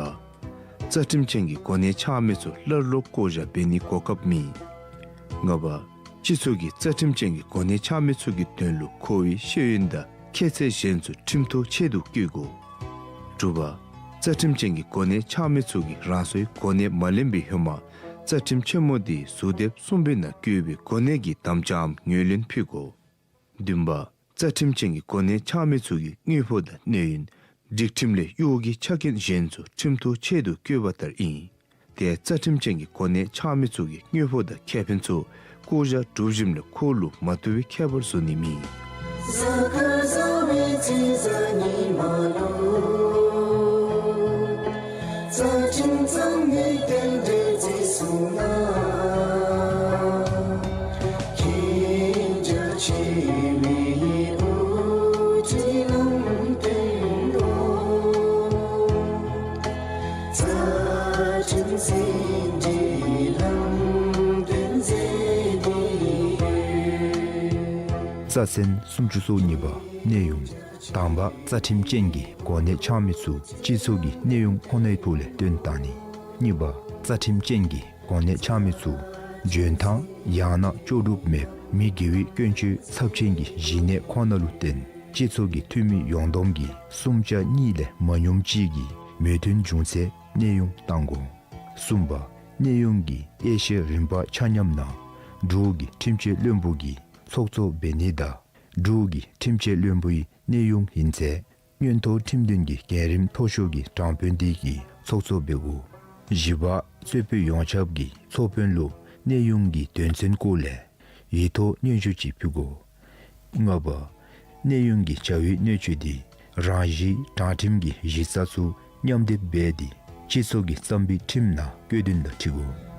རྩ་ཁྲིམས་ཅན་གྱི་གོ་གནས་འཆང་མི་ཚུ་སླར་ལོག་བསྐོ་བཞག་འབད་ནིའི་གོ་སྐབས་མེད། ལྔ་པ། སྤྱི་ཚོགས་ཀྱིས་རྩ་ཁྲིམས་ཅན་གྱི་གོ་གནས་འཆང་མི་ཚུ་གི་དོན་ལུ་ཁོ་བོའི་ཤེས་ཡོན་དང་ ཁྱད་ཚད་གཞན་ཚུ་ཁྲིམས་ཐོག་ཆད་དུ་བཀོད་དགོ། དྲུག་པ། རྩ་ཁྲིམས་ཅན་གྱི་གོ་གནས་འཆང་མི་ཚུ་གིས་རང་སོའི་གོ་གནས་མ་ལེན་པའི་ཧེ་མ་རྩ་ཁྲིམས་ཆེན་མོ་དེའི་ཟུར་དེབ་གསུམ་པའི་ནང་བཀོད་པའི་གོ་གནས་ཀྱི་དམ་བཅའམ་ངོས་ལེན་ཕུལ་དགོ། བདུན་པ། རྩ་ཁྲིམས་ཅན་གྱི་གོ་གནས་འཆང་མི་ཚུ་གི་དངུལ་ཕོགས་དང་གནས་ཡུན་སྒྲིག་ཁྲིམས་ལས་གཡོ་གི་ཆ་རྐྱེན་གཞན་ཚུ་ཁྲིམས་ཐོག་ཆད་དུ་བཀོད་པ་ལྟར་ཨིན། དེ་རྩ་ཁྲིམས་ཅན་གྱི་གོ་གནས་འཆང་མི་ཚུ་གི་དངུལ་ཕོགས་དང་ཁེ་ཕན་ཚུ་བསྐོ་བཞག་སྒྲུབ་ཞིནམ་ལས་འཁོར་ལུ་མ་བཏུབ་པའི་ཁྱད་པར་བཟོ་ནི་མེད། རྩ་ཚན་སུམ་ཅུ་སོ་གཉིས་པ། གནས་དབྱུང་། དང་པ། རྩ་ཁྲིམས་ཅན་གྱི་གོ་གནས་འཆང་མི་ཚུ་སྤྱི་ཚོགས་ཀྱི་གནས་དབྱུང་ཁོ་ནའི་ཐོག་ལས་བཏོན་བཏང་ནི། གཉིས་པ། རྩ་ཁྲིམས་ཅན་གྱི་གོ་གནས་འཆང་མི་ཚུ་འཇོན་ཐང་ཡང་ན་ལྕོགས་གྲུབ་མེད་མི་དགེ་བའི་སྐྱོན་བརྗོད་ཚབས་ཆེན་གྱི་གཞི་གནས་ཁོ་ན་ལུ་བརྟེན་སྤྱི་ཚོགས་ཀྱི་འཐུས་མི་ཡོངས་བསྡོམས་ཀྱི་གསུམ་ཆ་གཉིས་ལས་མ་ཉུངམ་ཅིག་གིས་མོས་མཐུན་བྱུང་ཚེ་གནས་དབྱུང་བཏང་དགོ། གསུམ་པ། གནས་དབྱུང་གི་དབྱེ་ཞིབ་རིམ་པ་ཆ་མཉམ་ནང་འབྲུག་གི་ཁྲིམས་ཆད་བློན་པོ་གིས་ཚོགས་གཙོ་འབད་ནི་དང་འབྲུག་གི་ཁྲིམས་ཆད་བློན་པོའི་གནས་དབྱུང་ཨིན་ཚེ་མངོན་མཐོ་ཁྲིམས་དོན་གྱི་འགན་རིམ་མཐོ་ཤོས་ཀྱི་དྲང་དཔོན་དེ་གིས་ཚོགས་གཙོ་འབད་དགོ། བཞི་པ། གཙོས་པའི་ཡོངས་ཁྱབ་ཀྱིས་ཚོགས་དཔོན་ལུ་གནས་དབྱུང་གི་དོན་ཚན་སྐོར་ལས་ཡིག་ཐོག་སྙན་ཞུ་ཅིག་ཕུལ་དགོ། ལྔ་པ། གནས་དབྱུང་གི་བྱ་བའི་སྣོད་བཅུད་དེ་རང་བཞིན་དྲང་ཁྲིམས་ཀྱི་གཞི་རྩ་ཚུ་མཉམ་སྡེབ་འབད་དེ་སྤྱི་ཚོགས་ཀྱི་བསམ་པའི་ཁྲིམས་ནང་བཀོད་དོན་དང་འཁྲིལ་དགོ།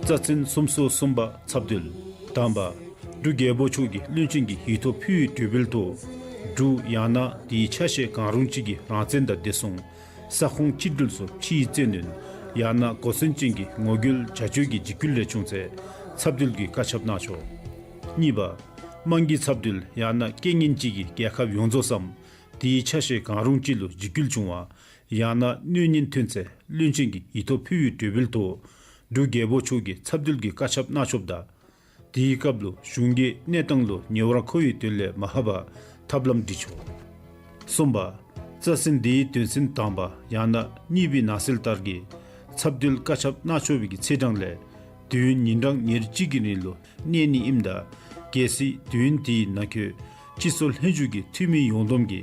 རྩ་ཚན་སུམ་ཅུ་སོ་གསུམ་པ། ཚབ་འདུལ། དང་པ། འབྲུག་རྒྱལ་པོ་མཆོག་གིས་བློན་ཆེན་གྱི་ཡིག་ཐོག་ཕུལ་བའི་གྲོས་འབུལ་ཐོག་འབྲུག་ཡང་ན་དེའི་ཆ་ཤས་གང་རུང་ཅིག་གི་རང་བཙན་དང་བདེ་སྲུང་། ས་ཁོངས་གཅིག་སྒྲིལ་སོགས་ཕྱིའི་བཙན་གནོན་ཡང་ན་གོ་མཚོན་ཅན་གྱི་ངོ་རྒོལ་བྱ་སྤྱོད་ཀྱི་འཇིགས་སྐུལ་ལས་བྱུང་ཚེ་ཚབ་འདུལ་གྱི་བཀའ་ཁྱབ་གནང་ཆོག། གཉིས་པ། དམངས་ཀྱི་ཚབ་འདུལ་ཡང་ན་རྐྱེན་ངན་ཅིག་གིས་རྒྱལ་ཁབ་ཡོངས་རྫོགས་སམ་དེའི་ཆ་ཤས་གང་རུང་ཅིག་ལུ་འཇིགས་སྐུལ་བྱུང་བ་ཡང་ན་གནོད་ཉེན་ཐོན་ཚེ་བློན་ཆེན་གྱིས་ཡིག་ཐོག་ཕུལ་བའི་གྲོས་འབུལ་ཐོག་འབྲུག་རྒྱལ་པོ་མཆོག་གིས་ཚབ་འདུལ་གྱི་བཀའ་ཁྱབ་གནང་ཆོགཔ་ད། དེའི་སྐབས་ལུ་གཞུང་གི་གནས་སྟངས་ལུ་ཉེ་བར་མཁོ་བའི་དོན་ལས་མ་ལྷག་པར་ཐབས་ལམ་སྒྲིག་ཆོག། གསུམ་པ། རྩ་ཚན་འདིའི་དོན་ཚན་དང་པ་ཡང་ན་གཉིས་པའི་ནང་གསལ་ལྟར་གྱི་ཚབ་འདུལ་བཀའ་ཁྱབ་གནང་ཆོག་པའི་གི་ཚེས་གྲངས་ལས་དུས་ཡུན་ཉིན་གྲངས་ཉེར་གཅིག་གི་རིང་ལུ་གནས་ནི་ཨིནམ་ད་གལ་སྲིད་དུས་ཡུན་དེའི་ནང་འཁོད་སྤྱི་ཚོགས་ལྷན་བཞུགས་ཀྱི་འཐུས་མི་ཡོངས་བསྡོམས་ཀྱི་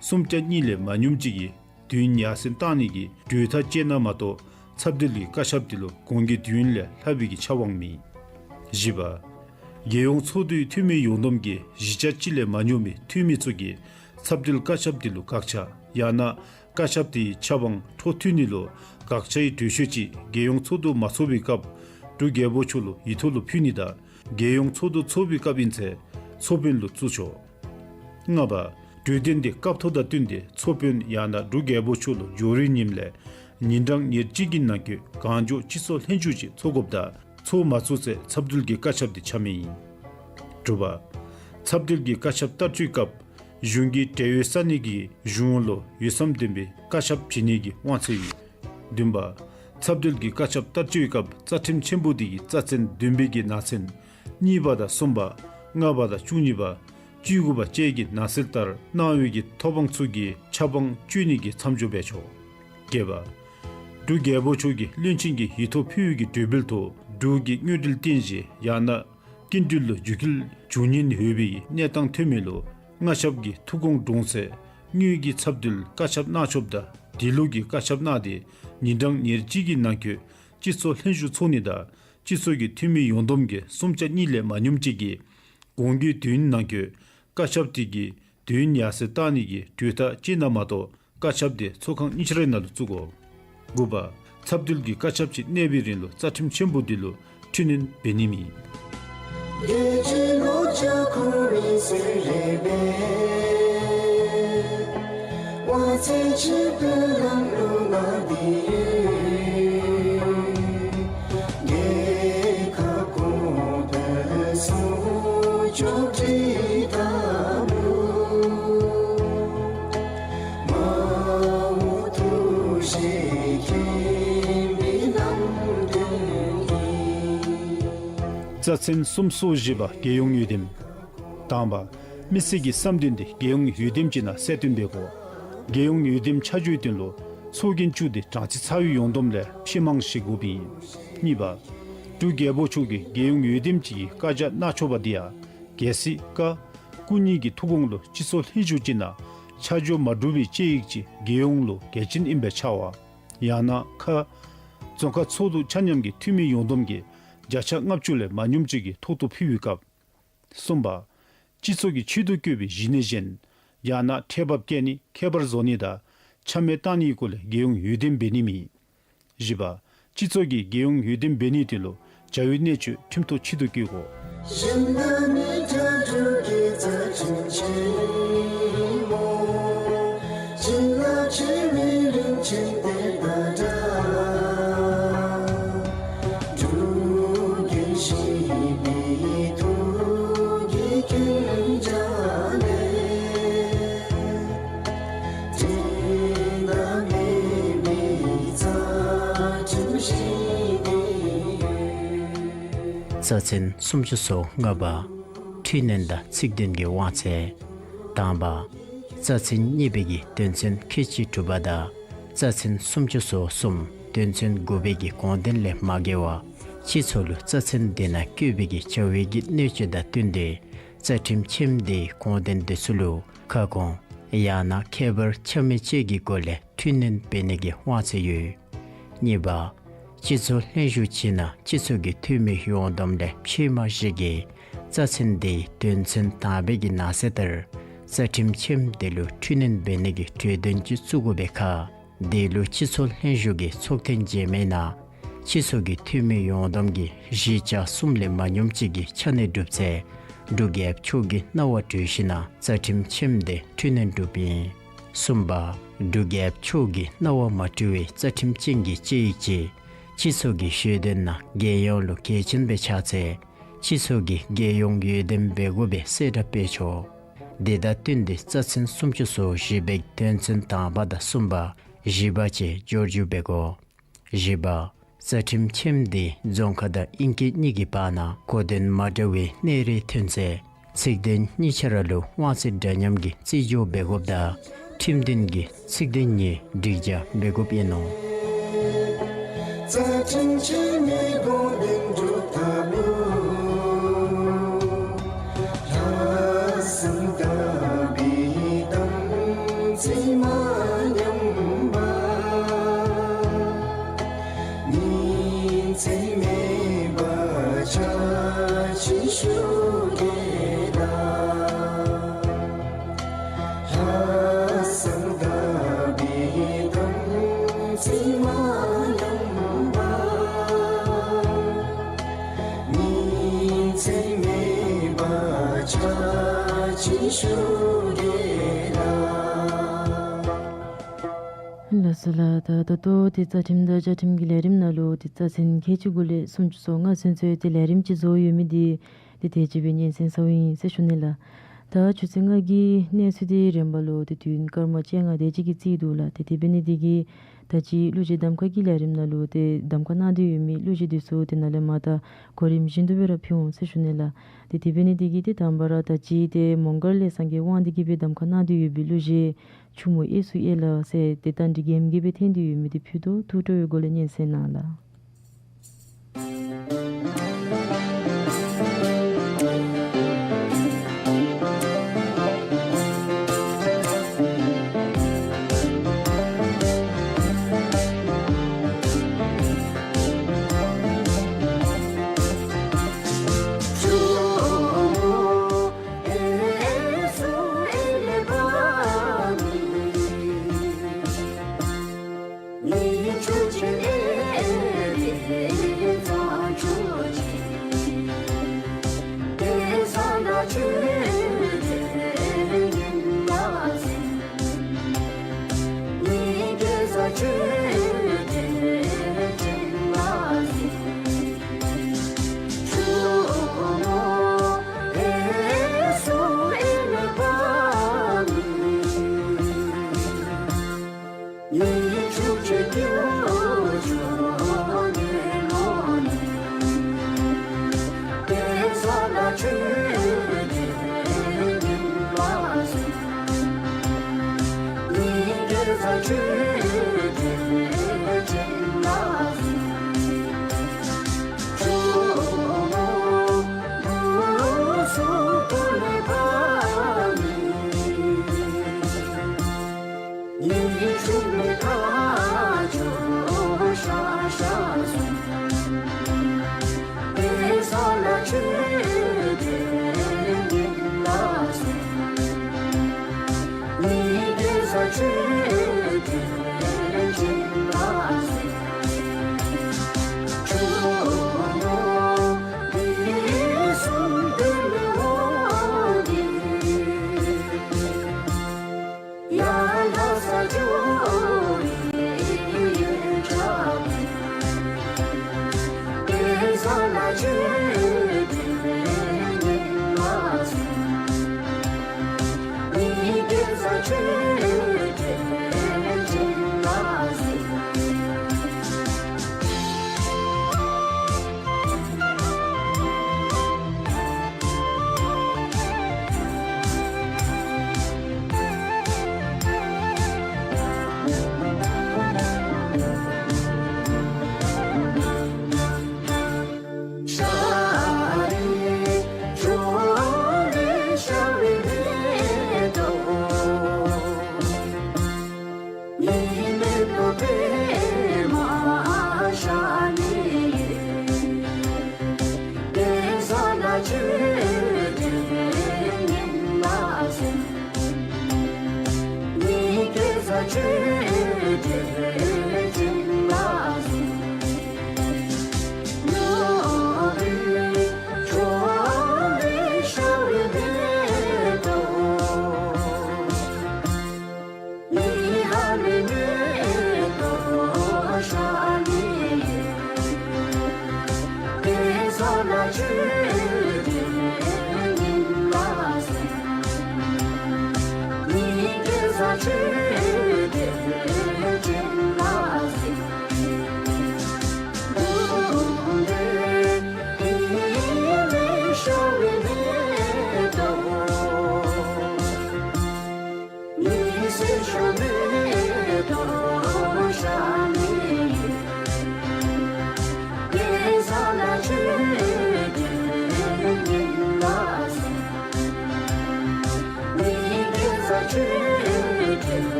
གསུམ་ཆ་གཉིས་ལས་མ་ཉུངམ་ཅིག་གིས་དུས་ཡུན་ཡར་སེང་བཏང་ནི་གི་གྲོས་ཐག་བཅད་ན་མ་གཏོགས་ཚབ་འདུལ་གྱི་བཀའ་ཁྱབ་དེ་ལུ་གོང་གི་དུས་ཡུན་ལས་ལྷག་པའི་གི་ཆབ་དབང་མེད། བཞི་པ། རྒྱལ་ཡོངས་ཚོགས་འདུའི་འཐུས་མི་ཡོངས་བསྡོམས་ཀྱི་བཞི་ཆ་གཅིག་ལས་མ་ཉུང་བའི་འཐུས་མི་ཚུ་གིས་ཚབ་འདུལ་བཀའ་ཁྱབ་དེ་ལུ་དགག་བྱ་ཡང་ན་བཀའ་ཁྱབ་དེའི་ཆབ་དབང་འཕྲོ་མཐུད་ནི་ལུ་དགག་བྱའི་གྲོས་ཆོད་ཅིག་རྒྱལ་ཡོངས་ཚོགས་འདུ་མ་ཚོགས་པའི་སྐབས་འབྲུག་རྒྱལ་པོ་མཆོག་ལུ་ཡིག་ཐོག་ལུ་ཕུལ་ནི་དང་རྒྱལ་ཡོངས་ཚོགས་འདུ་ཚོགས་པའི་སྐབས་ཨིན་ཚེ་ཚོགས་དཔོན་ལུ་བཙུགས་ཆོག། ལྔ་པ། གྲོས་དོན་དེ་སྐབས་ཐོག་དང་བསྟུན་ཏེ་ཚོགས་དཔོན་ཡང་ན་འབྲུག་རྒྱལ་པོ་མཆོག་ལུ་མཇུག་རིང་ཉིནམ་ལས་ཉིན་གྲངས་ཉེར་གཅིག་གི་ནང་འཁོད་གང་མགྱོགས་སྤྱི་ཚོགས་ལྷན་བཞུགས་ཅིག་ཚོགས་དགོཔ་ད་ཚོགས་མ་ཚུགས་ཚེ་ཚབ་འདུལ་གྱི་བཀའ་ཁྱབ་དེ་ཆ་མེད་ཨིན། དྲུག་པ། ཚབ་འདུལ་གྱི་བཀའ་ཁྱབ་བསྟར་སྤྱོད་སྐབས་གཞུང་གི་འབྲེལ་ཡོད་ས་གནས་ཀྱི་གཞུང་ལུ་འོས་འཚམ་ལྡན་པའི་བཀའ་ཁྱབ་བྱིན་ནི་གི་དབང་ཚད་ཡོད། བདུན་པ། ཚབ་འདུལ་གྱི་བཀའ་ཁྱབ་བསྟར་སྤྱོད་སྐབས་རྩ་ཁྲིམས་ཆེན་པོ་དེ་གི་རྩ་ཚན་བདུན་པའི་གི་ནང་ཚན་གཉིས་པ་དང་གསུམ་པ། ལྔ་པ་དང་བཅུ་གཉིས་པ། བཅུ་དགུ་པ་བཅས་ཀྱི་ནང་གསལ་ལྟར་གནང་བའི་གི་ཐོབ་དབང་ཚུ་གི་ཆབ་དབང་གཅོད་ནི་གི་མཚམས་འཇོག་འབད་ཆོག། བརྒྱད་པ། འབྲུག་རྒྱལ་པོ་མཆོག་གིས་བློན་ཆེན་གྱི་ཡིག་ཐོག་ཕུལ་བའི་གི་གྲོས་འབུལ་ཐོག་འབྲུག་གི་དངུལ་འབྲེལ་རྟེན་གཞི་ཡང་ན་སྐྱིན་འགྲུལ་ལུ་འགྱུར་བཅོས་བྱུང་ཉེན་ཡོད་པའི་གནས་སྟངས་ཐོན་མི་ལུ་མངའ་ཞབས་ཀྱི་ཐུགས་དགོངས་འདྲོངས་ཚེ་དངུལ་གྱི་ཚབ་འདུལ་བཀའ་ཁྱབ་གནང་ཆོགཔ་ད་དེ་ལུགས་ཀྱི་བཀའ་ཁྱབ་གནང་སྟེ་ཉིན་གྲངས་ཉེར་གཅིག་གི་ནང་འཁོད་སྤྱི་ཚོགས་ལྷན་བཞུགས་ཚོགས་ནི་དང་སྤྱི་ཚོགས་ཀྱི་འཐུས་མི་ཡོངས་བསྡོམས་ཀྱི་གསུམ་ཆ་གཉིས་ལས་མ་ཉུངམ་ཅིག་གིས་གོང་གི་དུས་ཡུན་ནང་འཁོད་བཀའ་ཁྱབ་དེ་གི་དུས་ཡུན་ཡར་སེང་བཏང་ནི་གི་གྲོས་ཐག་བཅད་ན་མ་གཏོགས་བཀའ་ཁྱབ་དེ་ཚོགས་ཁང་གཉིས་ཆ་རའི་ནང་ལུ་བཙུགས་དགོ། དགུ་པ། ཚབ་འདུལ་གྱི་བཀའ་ཁྱབ་ཅིག་གནས་པའི་རིང་ལུ་རྩ་ཁྲིམས་ཆེན་པོ་འདི་ལུ་འཕྲི་སྣོན་འབད་ནི་མེད། རྩ་ཚན་སུམ་ཅུ་སོ་བཞི་པ། རྒྱལ་ཡོངས་འོས་འདེམས། དང་པ། མི་སེར་གྱི་བསམ་འདུན་དེ་རྒྱལ་ཡོངས་འོས་འདེམས་ཅིག་ནང་གསལ་སྟོན་འབད་དགོ། རྒྱལ་ཡོངས་འོས་འདེམས་ཆ་འཇོག་དོན་ལུ་ཚོགས་རྒྱན་བཅུ་དེ་གྲངས་ཅིག་ཚར་བའི་ཡོངས་བསྡོམས་ལས་ཕྱེད་མང་ཞིག་དགོཔ་ཨིན། གཉིས་པ། འབྲུག་རྒྱལ་པོ་མཆོག་གིས་རྒྱལ་ཡོངས་འོས་འདེམས་ཅིག་གི་བཀའ་རྒྱ་གནང་ཆོགཔ་དེ་ཡང་། གལ་སྲིད་ཀ་སྐུ་ཉིད་ཀྱི་ཐུགས་དགོངས་ལུ་སྤྱི་ཚོགས་ལྷན་བཞུགས་ཅིག་ནང་ཆ་འཇོག་མ་གྲུབ་པའི་དཔྱད་ཡིག་ཅིག་རྒྱལ་ཡོངས་ལུ་གལ་ཆེན་ཨིན་པའི་ཆ་བ། ཡང་ན་ཁ། རྫོང་ཁག་ཚོགས་འདུ་ཆ་མཉམ་གྱི་འཐུས་མི་ཡོངས་བསྡོམས་ཀྱི་བརྒྱ་ཆ་ལྔ་བཅུ་ལས་མ་ཉུངམ་ཅིག་གིས་ཐོག་ཏུ་ཕུལ་བའི་སྐབས། གསུམ་པ། སྤྱི་ཚོགས་ཀྱི་ཆེད་དུ་བསྐོས་པའི་གཞི་ནས་གཞན། ཡང་ན་ཁྲལ་འབབ་བཀལ་ནི་ཁྱད་པར་བཟོ་ནི་དང་ཆ་མེད་བཏང་ནིའི་སྐོར་ལས་རྒྱལ་ཡོངས་འོས་འདེམས་འབད་ནི་མེད། བཞི་པ། སྤྱི་ཚོགས་ཀྱིས་རྒྱལ་ཡོངས་འོས་འདེམས་འབད་ནིའི་དོན་ལུ་བྱ་བའི་གནད་སྤྱོད་ཁྲིམས་ཐོག་ཆེད་དུ་བསྐོ་དགོ། རྩ་ཚན་སུམ་ཅུ་སོ་ལྔ་པ། འཕྲི་སྣོན་དང་ཚིག་འདོན་གྱི་དབང་ཚད། དང་པ། རྩ་ཚན་གཉིས་པའི་གི་དོན་ཚན་ཁལ་གཅིག་དྲུག་པ་དང་རྩ་ཚན་སུམ་ཅུ་སོ་གསུམ་དོན་ཚན་དགུ་པའི་གི་དགོངས་དོན་ལས་མ་འགལ་བར་སྤྱི་ཚོགས་ལུ་རྩ་ཚན་དེ་ནང་བཀོད་པའི་གི་བྱ་བའི་གི་གནད་སྤྱོད་དང་བསྟུན་ཏེ་རྩ་ཁྲིམས་ཆེནམ་དེའི་དགོངས་དོན་དེ་ཚུ་ལུ་ཁ་སྐོང་ཡང་ན་ཁྱད་པར་ཆ་མེད་བཅས་ཀྱི་སྒོ་ལས་འཕྲི་སྣོན་འབད་ནི་གི་དབང་ཚད་ཡོད། གཉིས་པ། སྤྱི་ཚོགས་ལྷན་བཞུགས་ཅིག་ནང་སྤྱི་ཚོགས་ཀྱི་འཐུས་མི་ཡོངས་བསྡོམས་ལས་ཕྱེད་མ་ཞིག་གིས་རྩ་ཚན་དེའི་དོན་ཚན་དང་པའི་གི་ནང་གསལ་ལྟར་རྩ་ཁྲིམས་ཆེནམ་དེ་ལུ་འཕྲི་སྣོན་འབད་ནི་གི་གྲོས་དོན་ཅིག་བཙུགས་དགོ་པའི་ཁར། དེ་ལུ་སྤྱི་ཚོགས་ལྷན་བཞུགས་ཀྱི་ཚོགས་ཐེངས་རྗེས་མའི་ནང་སྤྱི་ཚོགས་ཀྱི་འཐུས་མི་ཡོངས་བསྡོམས་ཀྱི་བཞི་ཆ་གསུམ་ལས་མ་ཉུངམ་ཅིག་གིས་ཆ་གནས་གྲུབ་ཚེ་འབྲུག་རྒྱལཔོ་མཆོག་གི་གནང་བ་གྲོལ་ཞིནམ་ལས་རྩ་ཁྲིམས་ཆེནམ་དེ་འཕྲི་སྣོན་གྲུབ་ཨིན། གསུམ་པ། འབྲུག་རྒྱལཔོ་མཆོག་གི་གནང་བ་མ་གྲོལ་བའི་རྩ་ཁྲིམས་ཅན་གྱི་དཔྱད་ཡིག་ཅིག་སྤྱི་ཚོགས་ཀྱི་ཞལ་འདོན་ནང་རྒྱལ་ཡོངས་ལུ་གལ་ཆེན་པའི་ཆགས་ཚེ་སྤྱི་ཚོགས་ཀྱིས་རྒྱལ་ཡོངས་འོས་འདེམས་འབད་དགོ་པའི་གསལ་བསྒྲགས་འབད་ཆོག། དེ་དང་བསྟུན་ཏེ་རྩ་ཚན་སུམ་ཅུ་སོ་བཞི་པའི་དོན་ཚན་དང་པ་དང་གསུམ་པ་བཞི་པ་བཅས་འབྱོར་འཇུག་འབད་དགོ། བཞི་པ། རྩ་ཁྲིམས་ཆེནམ་དེ་རྫོང་ཁག་དང་ཨིང་སྐད་གཉིས་ཀྱི་བར་ན་གོ་དོན་མ་འདྲ་བའི་གནས་རིགས་ཐོན་ཚེ་ཚིག་དོན་གཉིས་ཆ་ར་ལུ་དབང་ཚད་འདྲ་མཉམ་གྱི་རྩིས་འཇོག་འབད་དགོཔ་དང་ཁྲིམས་དོན་གྱི་ཚིག་དོན་གཉིས་སྒྲིག་འཇགས་འབད་དགོཔ་ཨིན་ནོ། ལགས་སོ་ལགས། ད་ད་ལྟོ་ཏེ་རྩ་ཁྲིམས་དང་བཅའ་ཁྲིམས་ཀྱི་ལས་རིམ་ནང་ལུ་ཏེ་རྩ་ཚན་ཁལ་གཅིག་དགུ་ལས་སུམ་ཅུ་སོ་ལྔ་ཚུན་ཚོད་ཏེ་ལས་རིམ་ཅིག་བཟོ་ཡོད་མི་འདི་ཏེ་དེ་ཅིག་སྦེ་སྙན་གསན་ས་ཨིན་ཟེར་ཞུ་ནི་ལགས། ད་ཆུ་ཚོད་ལྔ་གི་གནས་ཚུལ་འདི་རནམ་ལུ་ཏེ་དུས་ཡུན་སྐར་མ་བཅོ་ལྔ་དེ་ཅིག་གི་རྩིས་འདུག་ལགས། ཏེ་དེ་འབད་ནི་འདི་གིས་ད་ཅི་གླུ་གཞས་གདམ་ཁ་གི་ལས་རིམ་ནང་ལུ་ཏེ་གདམ་ཁ་གནང་སྟེ་ཡོད་མི་གླུ་གཞས་འདི་ཚུ་ཏེ་ནཱ་ལས་མར་ད་གོ་རིམ་བཞིན་དུ་སྦེ་ར་ཕུལ་འོང་ཟེར་ཞུ་ནི་ལགས། ཏེ་དེ་འབད་ནི་འདི་གིས་ཏེ་དང་པ་ར་ད་ཅི་ཏེ་མོང་སྒར་ལས་སངས་རྒྱས་དབང་འདུས་ཀྱིས་སྦེ་གདམ་ཁ་གནང་སྟེ་ཡོད་པའི་གླུ་གཞས་ཆུ་མོ་གཡས་སུ་གཡས་ལ་ཟེར་ཏེ་རྟ་མགྲིན་རྒྱལམོ་གིས་སྦེ་འཐེན་ཏེ་ཡོད་མི་འདི་ཕུལ་དོ། ཐུགས་སྤྲོ་བའི་སྒོ་ལས་སྙན་གསན་གནང་ལགས།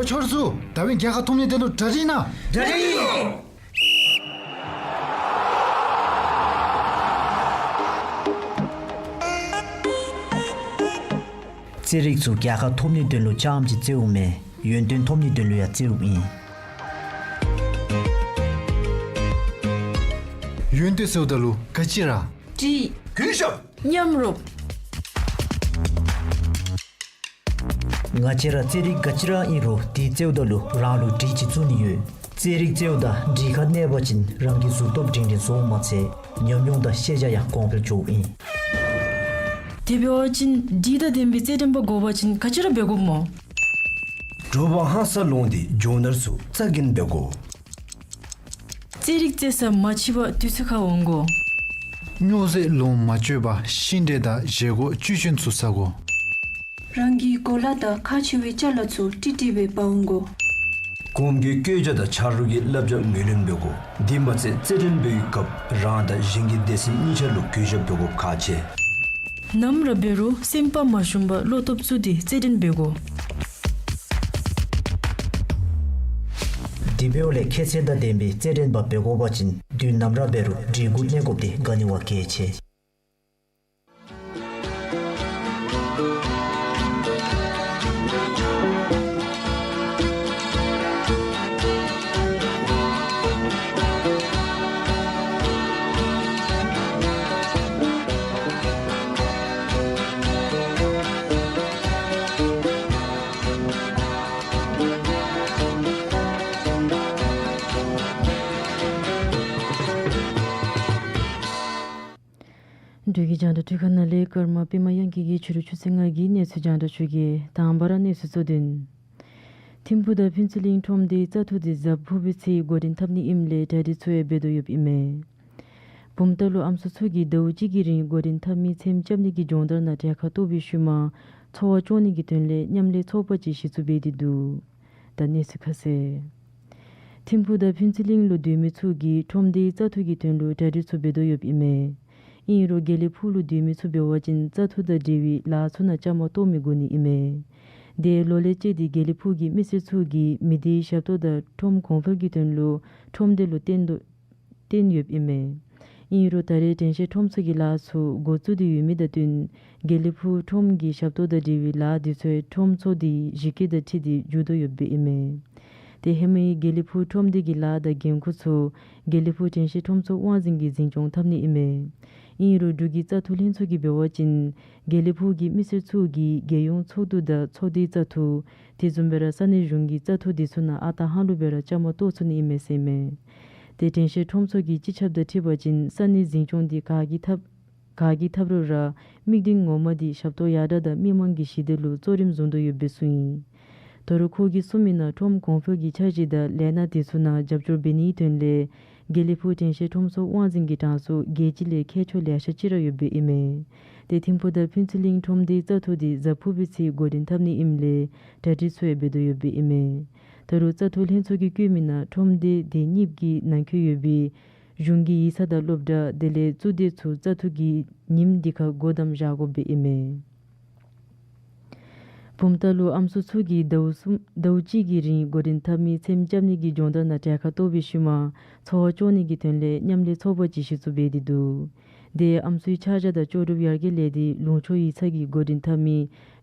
ཆོས་རྒྱལ་ཚུ། ད་བན་རྒྱལ་ཁ་ཐོབ་ནིའི་དོན་ལུ་གྲ་སྒྲིག་གནང་། གྲ་སྒྲིག། རྩེད་རིགས་ཚུ་རྒྱལ་ཁ་ཐོབ་ནིའི་དོན་ལུ་རྐྱངམ་གཅིག་རྩེཝ་མེན། ཡོན་ཏན་ཐོབ་ནིའི་དོན་ལུ་ཡང་རྩེཝ་ཨིན། ཡོན་ཏན་ཟེརཝ་ད་ལུ་ག་ཅི་ར། འདྲིས། གུས་ཞབས། མཉམ་རོགས། ང་བཅས་ར་རྩེད་རིགས་ག་ཅི་ར་ཨིན་རུང་དེ་རྩེཝ་ད་ལུ་རང་ལུ་འདྲིས་ཅིག་བཙུགས་ནི་ཡོད། རྩེད་རིགས་རྩེཝ་ད་འདྲིས་ཁར་གནས་པ་ཅིན་རང་གི་གཟུགས་སྟོབས་སྒྲིང་སྒྲིང་བཟོཝ་མ་ཚད་ཉམས་མྱོང་དང་ཤེས་བྱ་ཡང་གོང་འཕེལ་འགྱོཝ་ཨིན། དེ་འབད་བ་ཅིན་འདྲིས་དང་ལྡན་པའི་རྩེད་འགྲན་པ་དགོ་པ་ཅིན་ག་ཅི་ར་འབད་དགོཔ་སྨོ། དྲོ་པ་ཧང་སང་ལོང་སྟེ་སྦྱོང་བརྡར་ཚུ་རྩ་འགེངས་འབད་དགོ། རྩེད་རིགས་རྩེ་ས་མ་འཆི་བར་དུས་ཚོད་ཁར་འོང་དགོ། སྨྱོ་རྫས་ལོངས་མ་སྤྱོད་པར་ཤིང་འབྲས་དང་བཞེས་སྒོ་བཅུད་ཅན་ཚུ་ཟ་དགོ། རང་གི་གོ་ལ་དང་ཁག་ཆེ་བའི་ཅ་ལ་ཚུ་ཀྲིག་ཀྲི་སྦེ་འབག་འོང་དགོ། གོང་གི་བཀོད་རྒྱ་དང་ཆ་རོགས་ཀྱི་བསླབ་བྱ་ངོས་ལེན་འབད་དགོ། དེ་མ་ཚད་རྩེད་འགྲན་འབད་བའི་སྐབས་རང་དང་གཞན་གྱི་སྡེ་ཚན་གཉིས་ཆ་ལུ་གུས་ཞབས་འབད་དགོཔ་ཁག་ཆེ། ནམ་ར་འབད་རུང་སེམས་པ་མ་ཞུམ་པར་བློ་སྟོབས་བཙུགས་ཏེ་རྩེད་འགྲན་འབད་དགོ། དེ་འབདཝ་ལས་ཁྱད་ཚད་དང་ལྡན་པའི་རྩེད་འགྲན་པ་འབད་དགོ་པ་ཅིན་དུས་ནམ་ར་འབད་རུང་འདྲིས་གུ་གནས་དགོཔ་དེ་ག་ནི་བ་གལ་ཆེ། འབྲུག་གི་རྒྱང་བསྒྲགས་འཕྲུལ་ཁང་ནང་ལས་ཀརྨ་པདྨ་དབྱངས་སྐྱིད་ཀྱིས་ཕྱི་རུ་ཆུ་ཚོད་ལྔ་གི་གནས་ཚུལ་རྒྱང་བསྒྲགས་ཞུ་གེ། དང་པ་ར་གནས་ཚུལ་གཙོ་དོན། ཐིམ་ཕུག་དང་ཕུན་ཚོགས་གླིང་ཁྲོམ་སྡེའི་རྩྭ་ཐུག་དེ་གཟའ་ཕུར་བུའི་ཚེ་འགོ་འདྲེན་འཐབ་ནི་ཨིནམ་ལས་གྲ་སྒྲིག་ཚུ་ཡང་འབད་དོ་ཡོདཔ་ཨིན་མས། བུམ་ཐང་ལུ་ཨམ་སྲུ་ཚུ་གིས་ཟླཝ་གཅིག་གི་རིང་འགོ་འདྲེན་འཐབ་མི་ཚེམ་རྐྱབ་ནི་གི་སྦྱོང་བརྡར་ནང་གྲལ་ཁར་གཏོགས་པའི་ཤུལ་མ་འཚོ་བ་སྐྱོང་ནི་གི་དོན་ལས་མཉམ་ལས་ཚོགས་པ་ཅིག་གཞི་བཙུགས་འབད་དེ་འདུག། ད་གནས་ཚུལ་ཁ་གསལ། ཐིམ་ཕུག་དང་ཕུན་ཚོགས་གླིང་ལུ་སྡོད་མི་ཚུ་གིས་ཁྲོམ་སྡེའི་རྩྭ་ཐུག་གི་དོན་ལུ་གྲ་སྒྲིག་ཚུ་འབད་དོ་ཡོདཔ་ཨིན་མས། ཨིན་རུང་དགེ་ལེགས་ཕུག་ལུ་སྡོད་མི་ཚུ་འབད་བ་ཅིན་རྩྭ་ཐུག་དང་འབྲེལ་བའི་ལཱ་ཚུ་ནང་བཅའ་མར་གཏོགས་མི་དགོ་ནི་ཨིན་མས། དེ་ལོ་ལས་བཅད་དེ་དགེ་ལེགས་ཕུག་གི་མི་སེར་ཚུ་གིས་མི་སྡེའི་ཞབས་ཏོག་དང་ཁྲོམ་གོང་འཕེལ་གྱི་དོན་ལུ་ཁྲོམ་སྡེ་ལུ་བརྟེན་དོ་བརྟེན་ཡོདཔ་ཨིན་མས། ཨིན་རུང་ད་རེས་དྲན་ཤེས་ཁྲོམ་ཚོགས་ཀྱི་ལཱ་ཚུ་འགོ་བཙུགས་ཏེ་ཡོད་མི་དང་བསྟུན་དགེ་ལེགས་ཕུག་ཁྲོམ་གྱི་ཞབས་ཏོག་དང་འབྲེལ་བའི་ལཱ་དེ་ཚུ་ཁྲོམ་ཚོགས་དེའི་གཞི་བཀོད་དང་འཁྲིལ་ཏེ་མཇུག་བསྡུ་ཡོདཔ་ཨིན་མས། དེ་ཧེ་མའི་དགེ་ལེགས་ཕུག་ཁྲོམ་སྡེ་གི་ལཱ་དང་འགན་ཁུར་ཚུ་དགེ་ལེགས་ཕུག་དྲན་ཤེས་ཁྲོམ་ཚོགས་དབང་འཛིན་གྱིས་འཛིན་སྐྱོང་འཐབ་ནི་ཨིན་མས། ཨིན་རུང་འབྲུག་གི་རྩྭ་ཐུག་ལྷན་ཚོགས་ཀྱིས་འབད་བ་ཅིན་དགེ་ལེགས་ཕུག་གི་མི་སེར་ཚུ་གིས་རྒྱལ་ཡོངས་ཚོགས་འདུ་དང་ཚོགས་སྡེའི་རྩྭ་ཐུག་དེ་བཟུམ་སྦེ་ར་ས་གནས་གཞུང་གི་རྩྭ་ཐུག་དེ་ཚུ་ནང་ཨ་རྟག་ཧང་ལུགས་སྦེ་ར་བཅའ་མར་གཏོགས་ཚུགས་ནི་ཨིན་མས་ཟེར་ཨིན་མས། དེ་དྲན་ཤེས་ཁྲོམ་ཚོགས་ཀྱི་སྤྱི་ཁྱབ་དང་འཁྲིལ་བ་ཅིན་ས་གནས་འཛིན་སྐྱོང་དེ་ག་གིས་འཐབ་ག་གིས་འཐབ་རུང་ར་དམིགས་དོན་ངོ་མ་དེ་ཞབས་ཏོག་ཡར་དྲག་དང་མི་མང་གི་ཞི་བདེ་ལུ་གཙོ་རིམ་བཟུང་དོ་ཡོདཔ་སྦེ་གསུངས་ཡི། ད་རུང་ཁོ་གིས་གསུངས་མི་ནང་ཁྲོམ་གོང་འཕེལ་གྱི་འཆར་གཞི་དང་ལས་སྣ་དེ་ཚུ་ནང་རྒྱབ་སྐྱོར་འབད་ནིའི་དོན་ལས་དགེ་ལེགས་ཕུག་དྲན་ཤེས་ཁྲོམ་ཚོགས་དབང་འཛིན་གྱི་གྲངས་སུ་རྒྱལ་སྤྱི་ལས་མཁས་མཆོག་ལེ་ཤ་ཅིག་ར་ཡོདཔ་ཨིན་མས། དེ་ཐིམ་ཕུག་དང་ཕུན་ཚོགས་གླིང་ཁྲོམ་སྡེའི་རྩྭ་ཐུག་དེ་གཟའ་ཕུར་བུའི་ཚེ་འགོ་འདྲེན་འཐབ་ནི་ཨིནམ་ལས་གྲ་སྒྲིག་ཚུ་ཡང་འབད་དོ་ཡོདཔ་ཨིན་མས། ད་རུང་རྩྭ་ཐུག་ལྷན་ཚོགས་ཀྱིས་བཀོད་མི་ནང་ཁྲོམ་སྡེ་དེ་གཉིས་ཀྱི་ནང་འཁོད་ཡོད་པའི་གཞུང་གི་ཡིག་ཚང་དང་སློབ་གྲྭ་དེ་ལས་གཙུག་སྡེ་ཚུ་རྩྭ་ཐུག་གི་ཉིནམ་དེ་ཁར་སྒོ་བསྡམས་བཞག་དགོཔ་ཨིན་མས། བུམ་ཐང་ལུ་ཨམ་སྲུ་ཚུ་གིས་ཟླཝ་གསུམ་ཟླཝ་གཅིག་གི་རིང་འགོ་འདྲེན་འཐབ་མི་ཚེམ་རྐྱབ་ནི་གི་སྦྱོང་བརྡར་ནང་གྲལ་ཁར་གཏོགས་པའི་ཤུལ་མ་འཚོ་བ་སྐྱོང་ནི་གི་དོན་ལས་མཉམ་ལས་ཚོགས་པ་ཅིག་གཞི་བཙུགས་འབད་དེ་འདུག། དེ་ཨམ་སྲུའི་ཆ་བཞག་དང་ལྕོགས་གྲུབ་ཡར་རྒྱས་ལས་སྡེ་ལུང་ཕྱོགས་ཡིག་ཚང་གིས་འགོ་འདྲེན་འཐབ་མི་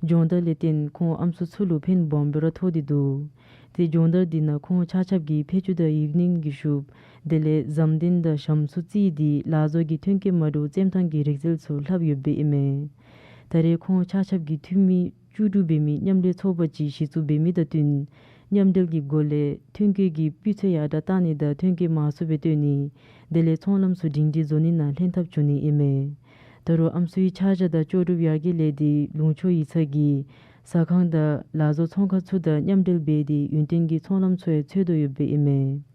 སྦྱོང་བརྡར་ལས་བརྟེན་ཁོང་ཨམ་སྲུ་ཚུ་ལུ་ཕན་སྦོམ་སྦེ་ར་ཐོགས་ཏེ་འདུག། དེ་སྦྱོང་བརྡར་དེ་ནང་ཁོང་ཆ་ཁྱབ་ཀྱིས་ཕད་ཅུང་དང་ཡིག་རྙིང་གི་ཤུབས་དེ་ལས་ཟམ་གདན་དང་ཞྭམོ་ཚུ་བརྩིས་ཏེ་ལག་བཟོ་གི་ཐོན་སྐྱེད་མ་འདྲཝ་བཙེམ་ཐངས་ཀྱི་རིག་རྩལ་ཚུ་ལྷབ་ཡོདཔ་ཨིན་མས། ད་རེས་ཁོང་ཆ་ཁྱབ་ཀྱིས་འཐུས་མི་བཅུ་དྲུག་འབད་མི་མཉམ་ལས་ཚོགས་པ་ཅིག་གཞི་བཙུགས་འབད་མི་དང་བསྟུན་མཉམ་འབྲེལ་གྱི་སྒོ་ལས་ཐོན་སྐྱེད་ཀྱི་སྤུས་ཚད་ཡར་དྲག་བཏང་ནི་དང་ཐོན་སྐྱེད་མང་སུ་སྦེ་བཏོན་ནི་དེ་ལས་ཚོང་ལམ་ཚུ་སྒྲིང་སྒྲིང་བཟོ་ནི་ནང་ལྷན་ཐབས་བྱུང་ནི་ཨིན་མས། ད་རུང་ཨམ་སྲུའི་ཆ་བཞག་དང་ལྕོགས་གྲུབ་ཡར་རྒྱས་ལས་སྡེ་ལུང་ཕྱོགས་ཡིག་ཚང་གིས་ཟ་ཁང་དང་ལག་བཟོ་ཚོང་ཁང་ཚུ་དང་མཉམ་འབྲེལ་འབད་དེ་ཡུན་བརྟན་གྱི་ཚོང་ལམ་ཚུ་ཡང་འཚོལ་དོ་ཡོདཔ་ཨིན་མས།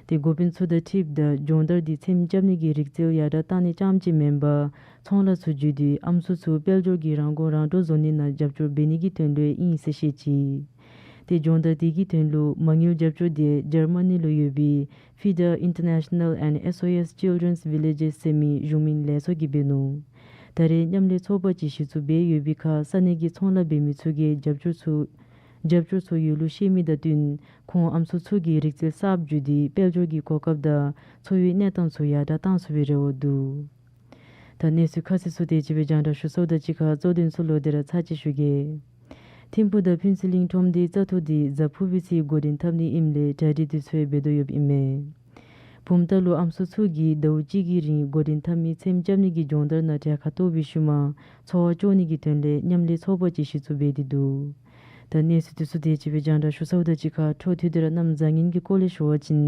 དེ་འགོ་དཔོན་ཚུ་དང་འཁྲིལཝ་ད་སྦྱོང་བརྡར་དེ་ཚེམ་རྐྱབ་ནི་གི་རིག་རྩལ་ཡར་དྲག་བཏང་ནི་རྐྱངམ་ཅིག་མེན་པར་ཚོང་ལཱ་ཚུ་བརྒྱུད་དེ་ཨམ་སྲུ་ཚུ་དཔལ་འབྱོར་གྱི་རང་མགོ་རང་འདྲོངས་བཟོ་ནི་ནང་རྒྱབ་སྐྱོར་འབད་ནི་གི་དོན་ལུ་ཨིན་ཟེར་བཤད་ཅི། དེ་སྦྱོང་བརྡར་དེ་གི་དོན་ལུ་མ་དངུལ་རྒྱབ་སྐྱོར་དེ་འཇར་མ་ནི་ལུ་ཡོད་པའི་ཕི་ཌ་ཨིན་ཊར་ནེ་ཤ་ནཱལ་ཨེནཌ་ཨེསི་ཨོ་ཨེསི་ཅིལ་ཌེན་སི་ཝི་ལེ་ཇེསི་ཟེར་མི་གཞུང་མིན་ལས་ཚོགས་ཀྱིས་འབད་ནུག། ད་རེས་མཉམ་ལས་ཚོགས་པ་ཅིག་གཞི་བཙུགས་འབད་ཡོད་པའི་ཁར་ས་གནས་ཀྱི་ཚོང་ལཱ་འབད་མི་ཚུ་གིས་རྒྱབ་སྐྱོར་ཚུ་ རྒྱབ་སྐྱོར་ཚུ་ཡོད་ལུགས་ཤེས་མི་དང་བསྟུན་ཁོང་ཨམ་སྲུ་ཚུ་གིས་རིག་རྩལ་གསརཔ་བརྒྱུད་དེ་དཔལ་འབྱོར་གྱི་གོ་སྐབས་དང་འཚོ་བའི་གནས་སྟངས་ཚུ་ཡར་དྲག་གཏང་ཚུགས་པའི་རེ་བ་འདུག། ད་གནས་ཚུལ་ཁ་གསལ་ཚུ་དེ་ཅིག་སྦེ་རྒྱང་བསྒྲགས་ཞུ་ཚརཝ་དང་གཅིག་ཁར་གཙོ་དོན་ཚུ་ལོག་སྟེ་ར་ཚར་གཅིག་ཞུ་གེ། ཐིམ་ཕུག་དང་ཕུན་ཚོགས་གླིང་ཁྲོམ་སྡེའི་རྩྭ་ཐོག་འདི་གཟའ་ཕུར་བུའི་ཚེ་འགོ་འདྲེན་འཐབ་ནི་ཨིནམ་ལས་གྲ་སྒྲིག་འདི་ཚུ་འབད་དོ་ཡོདཔ་ཨིན་མས། བུམ་ཐང་ལུ་ཨམ་སྲུ་ཚུ་གིས་ཟླཝ་གཅིག་གི་རིང་འགོ་འདྲེན་འཐབ་མི་ཚེམ་རྐྱབ་ནི་གི་སྦྱོང་བརྡར་ནང་གྲལ་ཁར་གཏོགས་པའི་ཤུལ་མ་འཚོ་བ་སྐྱོང་ནི་གི་དོན་ལས་མཉམ་ལས་ཚོགས་པ་ཅིག་གཞི་བཙུགས་འབད་དེ་འདུག། ད་གནས་ཚུལ་འདི་ཚུ་དེ་ཅིག་སྦེ་རྒྱང་བསྒྲགས་ཞུ་ཚརཝ་དང་གཅིག་ཁར་འཕྲོ་མཐུད་དེ་ར་གནམ་བཟང་ངན་གྱི་སྐོར་ལས་ཞུ་བ་ཅིན་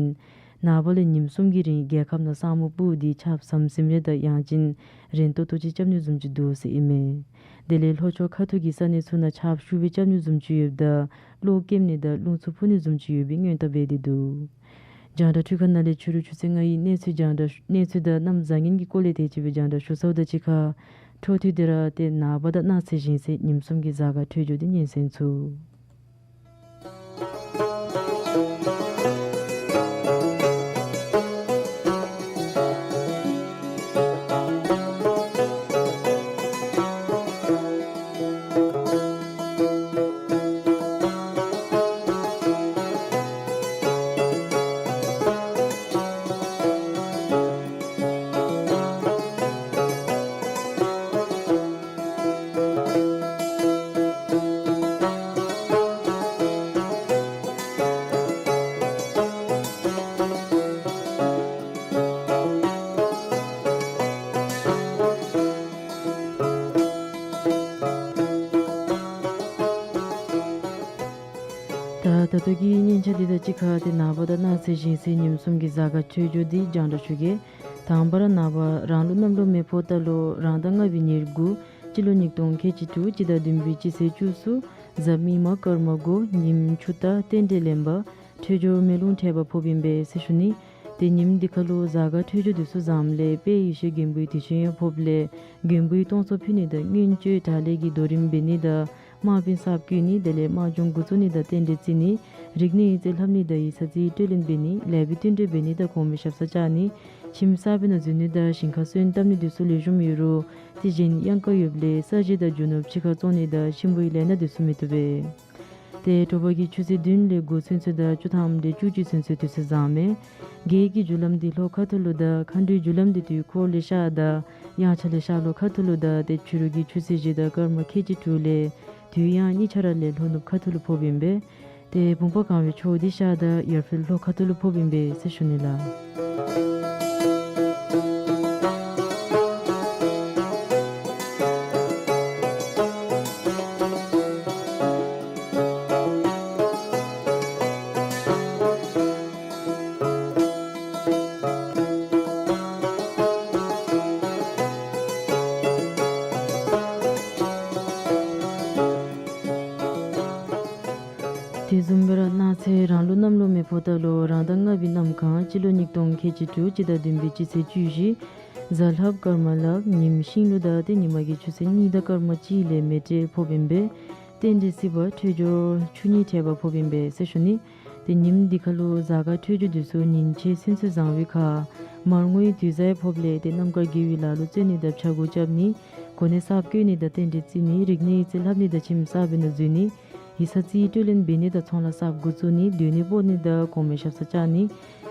ནངས་པ་ལས་ཉིནམ་གསུམ་གྱི་རིང་རྒྱལ་ཁབ་ནང་ས་སྨུག་སྤུབས་ཏེ་ཆརཔ་ཟམ་ཟིམ་རེ་དང་ཡང་ཅིན་རན་ཏོག་ཏོ་ཅིག་རྐྱབ་ནི་བཟུམ་ཅིག་འདུག་ཟེར་ཨིན་མས། དེ་ལས་ལྷོ་ཕྱོགས་ཁ་ཐུག་གི་ས་གནས་ཚུ་ནང་ཆརཔ་ཤུགས་སྦེ་རྐྱབ་ནི་བཟུམ་ཅིག་ཡོདཔ་ད་གློག་ཀེམ་ནི་དང་རླུང་འཚུབ་འཕུ་ནི་བཟུམ་ཅིག་ཡོད་པའི་སྔོན་བརྡ་འབད་དེ་འདུག། རྒྱང་བསྒྲགས་འཕྲུལ་ཁང་ནང་ལས་ཕྱི་རུ་ཆུ་ཚོད་ལྔའི་གནས་ཚུལ་རྒྱང་བསྒྲགས་གནས་ཚུལ་དང་གནམ་བཟང་ངན་གྱི་སྐོར་ལས་དེ་ཅིག་སྦེ་རྒྱང་བསྒྲགས་ཞུ་ཚརཝ་དང་གཅིག་ཁར་འཕྲོ་མཐུད་དེ་ར་ཏེ་ནངས་པ་དང་གནངས་ཚེ་གཞེས་ཚེ་ཉིནམ་གསུམ་གྱི་གཟའ་སྐར་འཕྲོད་སྦྱོར་འདི་སྙན་གསན་ཚུགས། ད་ད་ལྟོ་གི་སྙན་ཆ་འདི་དང་གཅིག་ཁར་ཏེ་ནངས་པ་དང་གནངས་ཚེ་གཞེས་ཚེ་ཉིནམ་གསུམ་གྱི་གཟའ་སྐར་འཕྲོད་སྦྱོར་འདི་རྒྱང་བསྒྲགས་ཞུ་གེ། དང་པ་ར་ནངས་པ་རང་ལུགས་གནམ་ལོ་མེ་ཕོ་རྟ་ལོ་རང་ཟླ་ལྔ་པའི་ཉེར་དགུ་སྤྱི་ལོ་ཉིས་སྟོང་ཁལ་གཅིག་དྲུག་སྤྱི་ཟླ་བདུན་པའི་སྤྱི་ཚེས་བཅུ་གསུམ་གཟའ་མིག་དམར་སྐར་མ་དགུ་ཉིནམ་ཆུ་རྟ་རྟེན་འབྲེལ་ལེན་པ་འཕྲོད་སྦྱོར་མེ་རླུང་འཕྲད་པ་ཕོགཔ་ཨིན་པས་ཟེར་ཞུ་ནི། ཏེ་ཉིནམ་འདི་ཁ་ལུ་གཟའ་སྐར་འཕྲོད་སྦྱོར་འདི་ཚུ་བཟངམ་ལས་དཔལ་ཡེ་ཤེས་མགོན་པོའི་དུས་ཆེན་ཡང་ཕོགཔ་ལས་མགོན་པོའི་སྟོང་ཚོགས་ཕུལ་ནི་དང་མངོན་སྤྱོད་དྲག་ལས་ཀྱི་རྡོ་རིང་འབད་ནི་དང་དམག་དཔོན་གསརཔ་བསྐོ་ནི་དེ་ལས་དམག་སྦྱོང་འགོ་བཙུགས་ནི་དང་རྟེན་འབྲེལ་བརྩི་ནི། རིག་གནས་ཡིག་རྩིས་ལྷབ་ནི་དང་ཡིག་ཚང་རྩིས་སྤྲོད་ལེན་འབད་ནི་ལེགས་པའི་བསྟུན་གྲོས་འབད་ནི་དང་གོང་མའི་ཞབས་སར་བཅར་ནི། ཁྱིམ་གསར་པའི་ནང་འཛུལ་ནི་དང་ཞིང་ཁར་སོན་བཏབ་ནི་འདི་ཚུ་ལེགས་ཤོམ་ཡོད་རུང་ཏེ་གཞན་གཡང་ཀ་ཡོདཔ་ལས་ས་གཞི་དང་རྒྱུ་ནོར་ཕྱི་ཁར་བཙོང་ནི་དང་གཤིན་པོའི་ལས་སྣ་འདི་ཚུ་མི་བཏུབ་པས། ཏེ་དྲོ་པ་གི་ཆུ་ཚོད་བདུན་ལས་དགུ་ཚུན་ཚོད་དང་བཅུ་ཐམ་ལས་བཅུ་གཅིག་ཚུན་ཚོད་དུས་ཚོད་བཟང་མས། རྒྱལ་གྱི་རྒྱུ་ལམ་འདི་ལྷོ་ཁ་ཐུག་ལུ་དང་མཁའ་འགྲོའི་རྒྱུ་ལམ་འདི་དུས་འཁོར་ལས་ཤར་དང་དབྱངས་འཆར་ལས་ཤར་ལྷོ་ཁ་ཐུག་ལུ་དང་ཏེ་ཕྱི་རུ་གི་ཆུ་ཚོད་བཞི་དང་སྐར་མ་ཁལ་གཅིག་དྲུག་ལས་དུས་དབྱངས་གཉིས་ཆ་ར་ལས་ལྷོ་ནུབ་ཁ་ཐུག་ལུ་ཕོགཔ་ཨིན་པས། ཏེ་བུམ་པ་གང་བའི་ཕྱོགས་འདི་ཤར་དང་ཡར་འཕེལ་ལྷོ་ཁ་ཐུག་ལུ་ཕོགཔ་ཨིན་པས་ཟེར་ཞུ་ནི་ལགས། དེ་བཟུམ་སྦེ་ར་གནངས་ཚེ་རང་ལུགས་གནམ་ལོ་མེ་ཕོ་རྟ་ལོ་རང་ཟླ་ལྔ་པའི་གནམ་གང་སྤྱི་ལོ་ཉིས་སྟོང་ཁལ་གཅིག་དྲུག་སྤྱི་ཟླ་བདུན་པའི་སྤྱི་ཚེས་བཅུ་བཞི་གཟའ་ལྷགཔ་སྐར་མ་ལག་ཉིནམ་ཤིང་ལུག་དང་ཏེ་ཉི་མ་གི་ཆུ་ཚོད་གཉིས་དང་སྐར་མ་གཅིག་ལས་མེ་སྤྲེལ་ཕོགཔ་ཨིན་པས། རྟེན་འབྲེལ་བརྩི་བ་འཕྲོད་སྦྱོར་ཆུ་གཉིས་འཕྲད་པ་ཕོགཔ་ཨིན་པས་ཟེར་ཞུ་ནི། ཏེ་ཉིནམ་འདི་ཁ་ལུ་གཟའ་སྐར་འཕྲོད་སྦྱོར་འདི་ཚུ་ཉིན་ཕྱེད་ཚུན་ཚོད་བཟང་བའི་ཁར་མར་ངོའི་དུས་གཟའ་ཕོགཔ་ལས་ཏེ་རྣམ་དཀར་དགེ་བའི་ལཱ་ལུ་བརྩོན་ནི་དང་ཕྱག་སྒོ་རྐྱབ་ནི། གོ་གནས་གསརཔ་བསྐོ་ནི་དང་རྟེན་འབྲེལ་བརྩི་ནི། རིག་གནས་ཡིག་རྩིས་ལྷབ་ནི་དང་ཁྱིམ་གསར་པའི་ནང་འཛུལ་ནི། ཡིག་ཚང་རྩིས་སྤྲོད་ལེན་འབད་ནི་དང་ཚོང་ལཱ་གསརཔ་འགོ་བཙུགས་ནི། སྡོད་གནས་སྤོ་ནི་དང་གོང་མའི་ཞབས་སར་བཅར་ནི།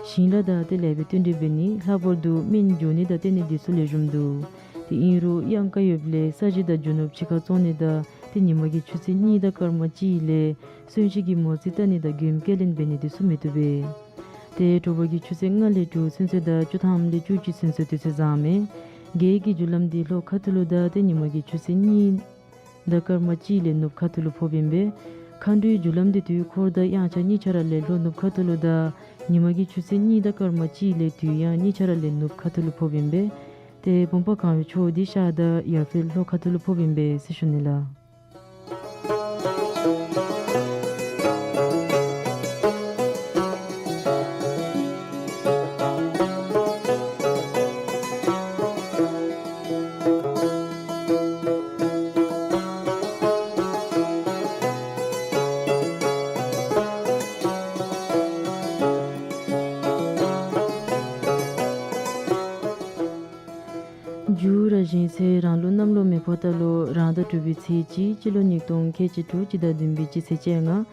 ཞིང་ལཱ་དང་ཏེ་ལེགས་པའི་བསྟུན་གྲོས་འབད་ནི། ལྷག་པར་དུ་སྨན་འཇུ་ནི་དང་བསྟེན་ནི་འདི་ཚུ་ལེགས་ཤོམ་འདུག། ཏེ་ཨིན་རུང་གཡང་ཀ་ཡོདཔ་ལས་ས་གཞི་དང་རྒྱུ་ནོར་ཕྱི་ཁར་བཙོང་ནི་དང་ཏེ་ཉི་མ་གི་ཆུ་ཚོད་གཉིས་དང་སྐར་མ་གཅིག་ལས་གསོན་གཤིན་གྱི་མོ་རྩིས་བལྟ་ནི་དང་མགྱོནམ་སྐྱེལ་ལེན་འབད་ནི་འདི་ཚུ་མི་བཏུབ་པས། ཏེ་དྲོ་པ་གི་ཆུ་ཚོད་ལྔ་ལས་དྲུག་ཚུན་ཚོད་དང་བཅུ་ཐམ་ལས་བཅུ་གཅིག་ཚུན་ཚོད་དུས་ཚོད་བཟང་མས། རྒྱལ་གྱི་རྒྱུ་ལམ་འདི་ལྷོ་ཁ་ཐུག་ལུ་དང་ཏེ་ཉི་མ་གི་ཆུ་ཚོད་གཉིས་དང་སྐར་མ་གཅིག་ལས་ནུབ་ཁ་ཐུག་ལུ་ཕོགཔ་ཨིན་པས། མཁའ་འགྲོའི་རྒྱུ་ལམ་འདི་དུས་འཁོར་དང་དབྱངས་འཆར་གཉིས་ཆ་ར་ལས་ལྷོ་ནུབ་ཁ་ཐུག་ལུ་དང་ཉི་མ་གི་ཆུ་ཚོད་གཉིས་དང་སྐར་མ་གཅིག་ལས་དུས་དབྱངས་གཉིས་ཆ་ར་ལས་ནུབ་ཁ་ཐུག་ལུ་ཕོགཔ་ཨིན་པས། ཏེ་བུམ་པ་གང་བའི་ཕྱོགས་འདི་ཤར་དང་ཡར་འཕེལ་ལྷོ་ཁ་ཐུག་ལུ་ཕོགཔ་ཨིན་པས་ཟེར་ཞུ་ནི་ལགས། མཇུག་ར་གཞེས་ཚེ་རང་ལུགས་གནམ་ལོ་མེ་ བོད་ཟླ་ལོ་རང་ཟླ་དྲུག་པའི་ཚེས་གཅིག་སྤྱི་ལོ་ཉིས་སྟོང་ཁལ་གཅིག་དྲུག་སྤྱི་ཟླ་བདུན་པའི་སྤྱི་ཚེས་བཅོ་ལྔ།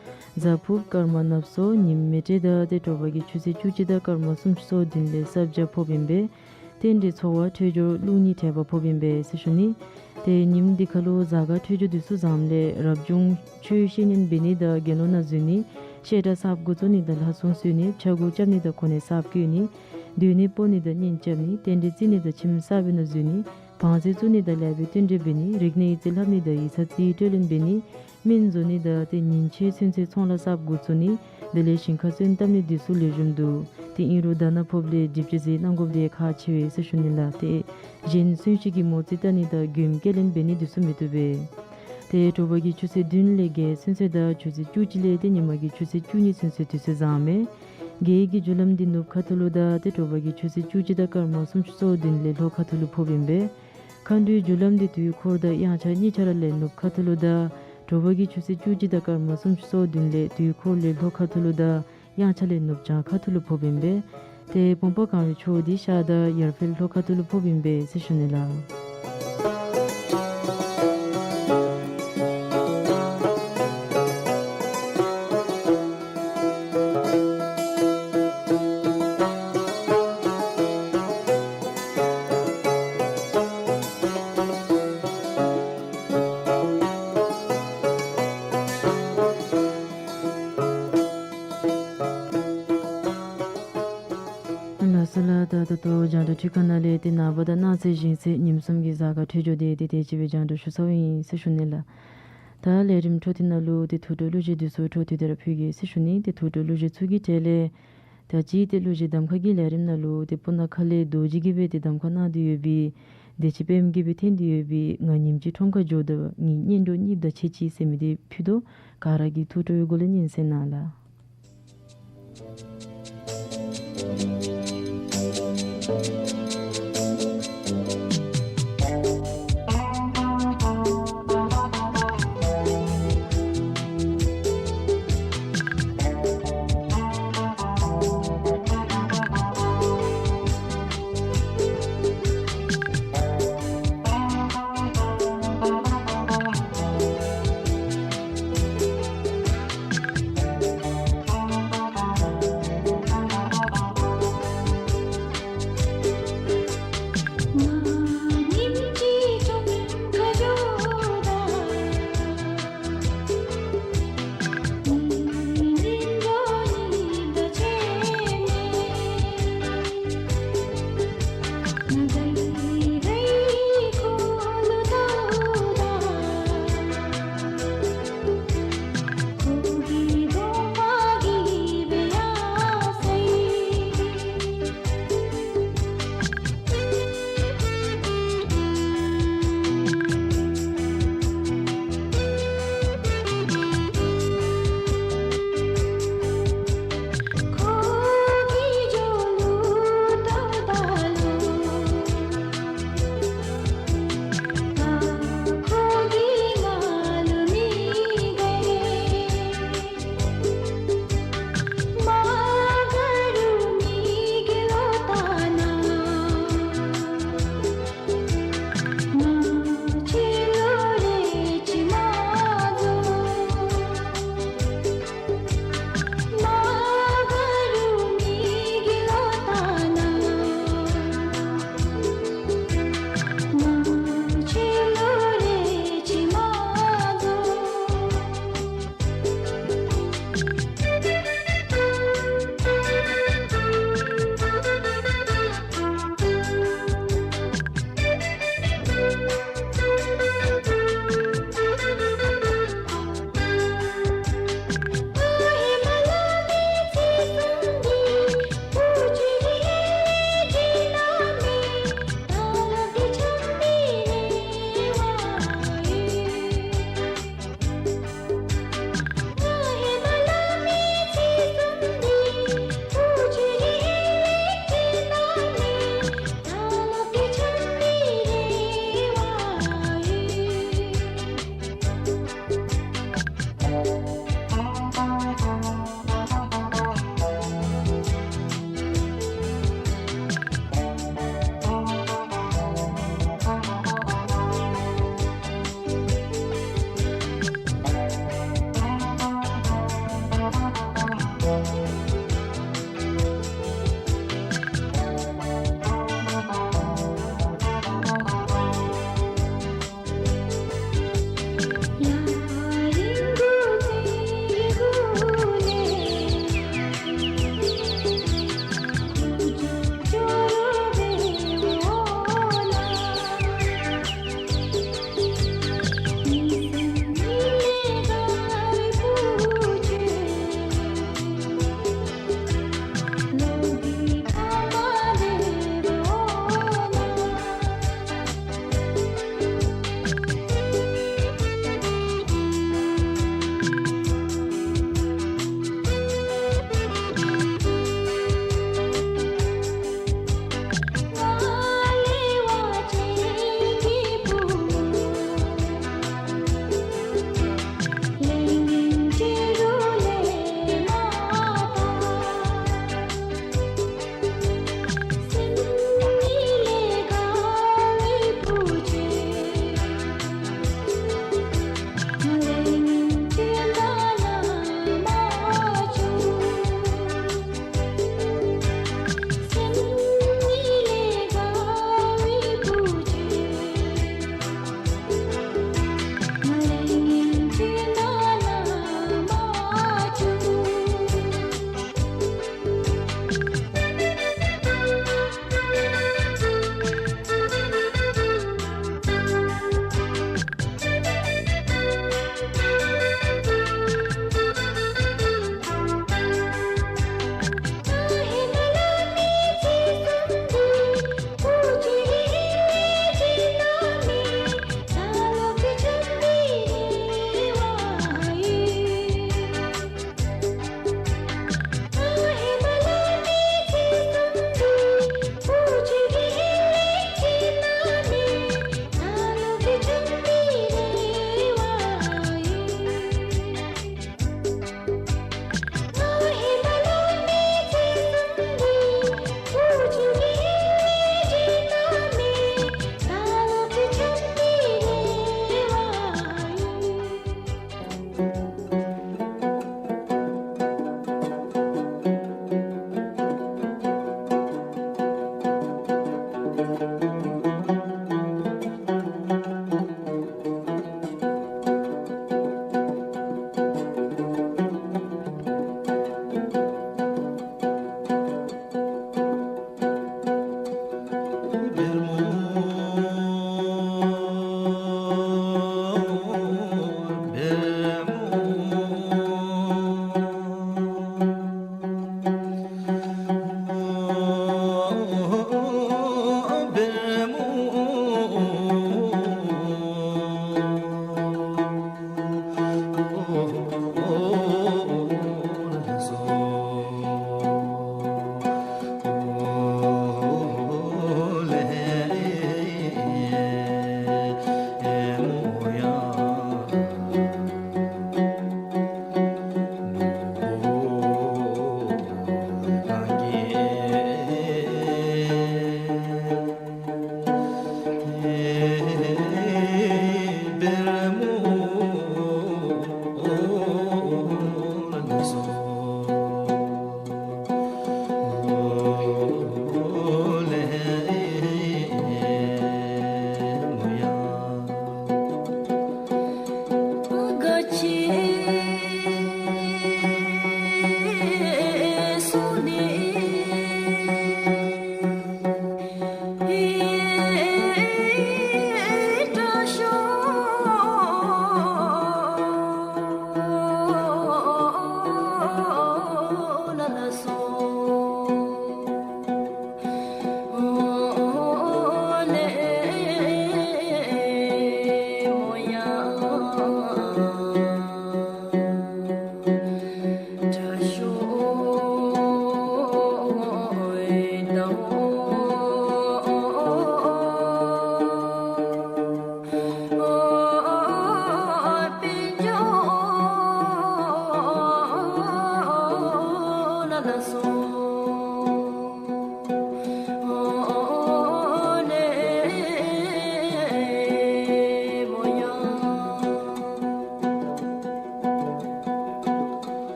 གཟའ་ཕུརཔ་སྐར་མ་ནབ་སོར་ཉིནམ་མེ་སྤྲེལ་ཟླ་སྟེ་དྲོ་པ་གི་ཆུ་ཚོད་བཅུ་གཅིག་དང་སྐར་མ་སུམ་ཅུ་སོ་བདུན་ལས་ས་བྱ་ཕོགཔ་ཨིན་པས། རྟེན་འབྲེལ་འཚོ་བ་འཕྲོད་སྦྱོར་རླུང་ནི་དྲེག་པ་ཕོགཔ་ཨིན་པས་ཟེར་ཞུ་ནི། ཏེ་ཉིནམ་འདི་ཁ་ལུ་གཟའ་སྐར་འཕྲོད་སྦྱོར་འདི་ཚུ་བཟངམ་ལས་རབ་བྱུང་ཆོས་བཤད་ཉན་འབད་ནི་དང་དགེ་སློང་ནང་འཛུལ་ནི། བཤད་གྲྭ་གསརཔ་འགོ་བཙུགས་ནི་དང་ལྷ་སྲུང་གསོལ་ནི། ཕྱག་འགུགས་རྐྱབ་ནི་དང་གོ་གནས་གསརཔ་བསྐོ་ནི། སྡོད་གནས་སྤོ་ནི་དང་གཉེན་རྐྱབ་ནི། རྟེན་འབྲེལ་བརྩི་ནི་དང་ཁྱིམ་གསར་པའི་ནང་འཛུལ་ནི། བང་མཛོད་བཙུགས་ནི་དང་ལེགས་པའི་བསྟུན་གྲོས་འབད་ནི། རིག་གནས་ཡིག་རྩིས་ལྷབ་ནི་དང་ཡིག་ཚང་རྩིས་སྤྲོད་ལེན་འབད་ནི། སྨན་བཟོ་ནི་དང་ཏེ་ཉིན་ཕྱེད་ཚུན་ཚོད་ཚོང་ལཱ་གསརཔ་འགོ་བཙུགས་ནི། དེ་ལས་ཞིང་ཁ་སོན་བཏབ་ནི་འདི་ཚུ་ལེགས་ཤོམ་འདུག། ཏེ་ཨིན་རུང་དྷ་ན་ཕོགཔ་ལས་སྒྲིབ་སྤྱད་ཟེར་གནང་དགོཔ་འདི་ཁག་ཆེ་བས་ཟེར་ཞུ་ནི་ལགས། ཏེ་གཞན་གསོན་གཤིན་གྱི་མོ་རྩིས་བལྟ་ནི་དང་མགྱོནམ་སྐྱེལ་ལེན་འབད་ནི་འདི་ཚུ་མི་བཏུབ་པས། ཏེ་དྲོ་པ་གི་ཆུ་ཚོད་བདུན་ལས་བརྒྱད་ཚུན་ཚོད་དང་ཆུ་ཚོད་བཅུ་གཅིག་ལས་ཏེ་ཉི་མ་གི་ཆུ་ཚོད་བཅུ་གཉིས་ཚུན་ཚོད་དུས་ཚོད་བཟང་མས། རྒྱལ་བའི་རྒྱུ་ལམ་འདི་ནུབ་ཁ་ཐུག་ལུ་དང་ཏེ་དྲོ་པ་གི་ཆུ་ཚོད་བཅུ་གཅིག་དང་སྐར་མ་སུམ་ཅུ་སོ་བདུན་ལས་ལྷོ་ཁ་ཐུག་ལུ་ཕོགཔ་ཨིན་པས། མཁའ་འགྲོའི་རྒྱུ་ལམ་འདི་དུས་འཁོར་དང་དབྱངས་འཆར་གཉིས་ཆ་ར་ལས་ནུབ་ཁ་ཐུག་ལུ་དང་དྲོ་པ་གི་ཆུ་ཚོད་བཅུ་གཅིག་དང་སྐར་མ་སུམ་ཅུ་སོ་བདུན་ལས་དུས་འཁོར་ལས་ལྷོ་ཁ་ཐུག་ལུ་དང་དབྱངས་འཆར་ལས་ནུབ་བྱང་ཁ་ཐུག་ལུ་ཕོགཔ་ཨིན་པས། ཏེ་བུམ་པ་གང་བའི་ཕྱོགས་འདི་ཤར་དང་ཡར་འཕེལ་ལྷོ་ཁ་ཐུག་ལུ་ཕོགཔ་ཨིན་པས་ཟེར་ཞུ་ནི་ལགས། ལགས་སོ་ལགས། ད་ད་ལྟོ་རྒྱང་བསྒྲགས་འཕྲུལ་ཁང་ནང་ལས་ཏེ་ནངས་པ་དང་གནངས་ཚེ་གཞེས་ཚེ་ཉིནམ་གསུམ་གྱི་གཟའ་སྐར་འཕྲོད་སྦྱོར་འདི་ཏེ་དེ་ཅིག་སྦེ་རྒྱང་བསྒྲགས་ཞུ་ཚརཝ་ཨིན་ཟེར་ཞུ་ནི་ལགས། ད་ལས་རིམ་འཕྲོ་འདི་ནང་ལུ་ཏེ་ཐུགས་སྤྲོ་གླུ་གཞས་འདི་ཚུ་འཕྲོ་མཐུད་དེ་ར་ཕུལ་གེ་ཟེར་ཞུ་ནི། ཏེ་ཐུགས་སྤྲོ་གླུ་གཞས་ཚུ་གི་གྲས་ལས་ད་ཅི་ཏེ་གླུ་གཞས་གདམ་ཁ་གི་ལས་རིམ་ནང་ལུ་ཏེ་སྤུ་ན་ཁ་ལས་རྡོ་རྗེ་གིས་སྦེ་ཏེ་གདམ་ཁ་གནང་སྟེ་ཡོད་པའི་བདེ་ཆེན་པདྨ་གིས་སྦེ་འཐེན་ཏེ་ཡོད་པའི་ང་ཉིནམ་གཅིག་ཁྲོམ་ཁར་འགྱོཝ་ད་ངེའི་གཉེན་གྲོགས་གཉིསཔོ་དང་ཕྱད་ཅི་ཟེར་མི་འདི་ཕུལ་དོ། ག་ར་གིས་ཐུགས་སྤྲོ་བའི་སྒོ་ལས་སྙན་གསན་གནང་ལགས།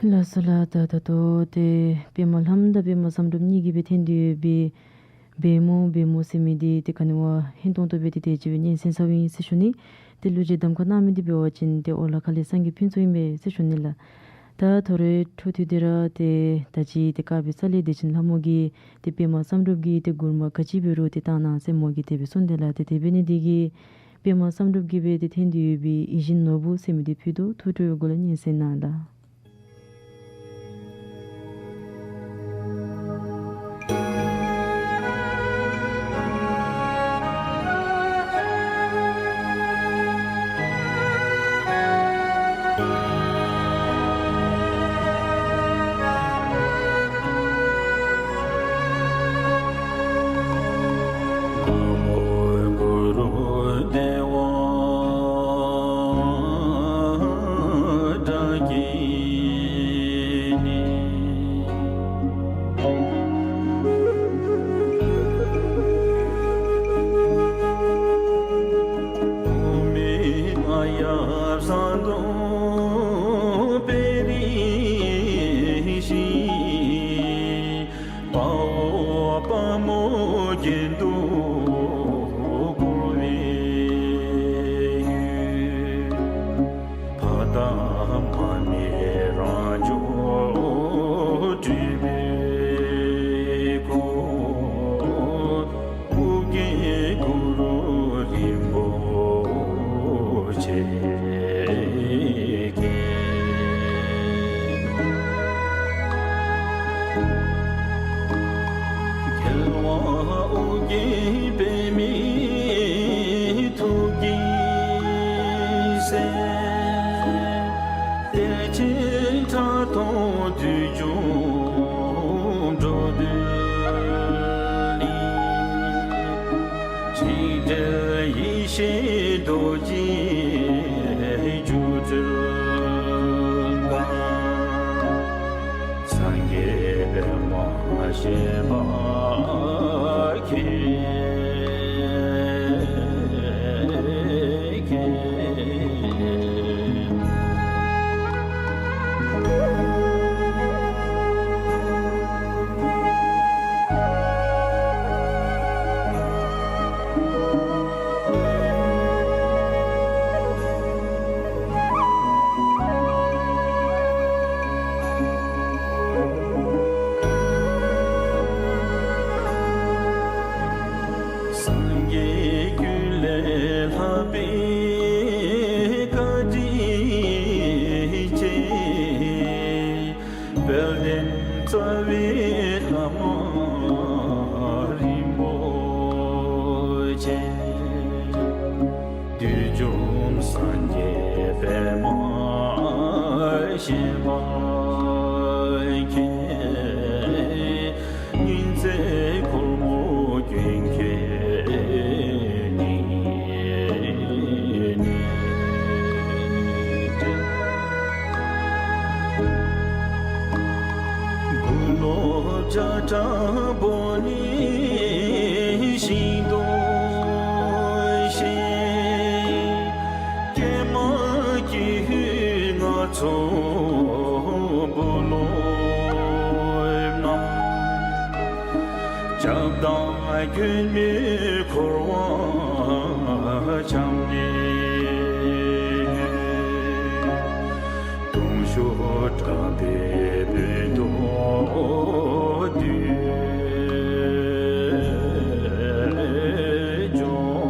ལགས་སོ་ལགས། ད་ད་ལྟོ་ཏེ་པདྨ་ལྷ་མོ་དང་པདྨ་བསམ་གྲུབ་གཉིས་ཀྱི་སྦེ་འཐེན་ཏེ་ཡོད་པའི་བལ་མོ་བལ་མོ་ཟེར་མི་འདི་ཏེ་ག་ནི་བ་ཧིང་ཏོང་ཏོ་སྦེ་ཏེ་དེ་ཅིག་སྦེ་སྙན་གསན་ཚརཝ་ཨིན་ཟེར་ཞུ་ནི། ཏེ་གླུ་གཞས་གདམ་ཁ་གནང་མི་འདི་འབད་བ་ཅིན་ཏེ་ཨོ་ལ་ཁ་ལས་སངས་རྒྱས་ཕུན་ཚོགས་ཨིན་པས་ཟེར་ཞུ་ནི་ལགས། ད་ད་རེས་འཕྲོ་མཐུད་དེ་ར་ཏེ་ད་ཅི་ཏེ་དཀར་སྦིས་ས་ལས་བདེ་ཆེན་ལྷ་མོ་གིས་ཏེ་པདྨ་བསམ་གྲུབ་ཀྱི་ཏེ་མགུར་མ་ག་ཅི་འབད་རུང་ཏེ་བཏང་གནང་ཟེར་མོ་གིས་དེ་སྦེ་གསུངས་དེས་ལགས། ཏེ་དེ་འབད་ནི་འདི་གིས་པདྨ་བསམ་གྲུབ་ཀྱི་སྦེ་ཏེ་འཐེན་ཏེ་ཡོད་པའི་ཡིད་བཞིན་ནོར་བུ་ཟེར་མི་འདི་ཕུལ་དོ། ཐུགས་སྤྲོའི་སྒོ་ལས་སྙན་གསན་གནང་ལགས། འཇིགས་བྲལ་ཡེ་ཤེས་རྡོ་རྗེའི་སྒྱུ་འཕྲུལ་གང་། སངས་རྒྱས་པདྨ་བཞད་པ་ཁྱེད། སངས་རྒྱས་ཀུན་ལས་ལྷག་པའི་བཀའ་དྲིན་ཅན། དཔལ་ལྡན་རྩ་བའི་བླ་མ་རིན་པོ་ཆེ། བདུད་འཇོམས་སངས་རྒྱས་པདྨ་བཞད་པ་ཁྱེད། ཉིན་མཚན་འཁོར་མོ་རྒྱུན་ཁྱེད་ནི། བུ་སློབ་བྱ་བྲག་སྦོ་ནི་ཤིང་སྡོང་ཞེས། ཀྱེ་མ་ཀྱི་ཧུད་ང་ཚོ་བུ་སློབ་རྣམས། སྐྱབས་དང་མགོན་པོའི་འཁོར་བ་འཁྱམས་ནས། དུང་ཤོར་དྲག་པོའི་སྦོ་ཏོ་བདུད་འཇོམས།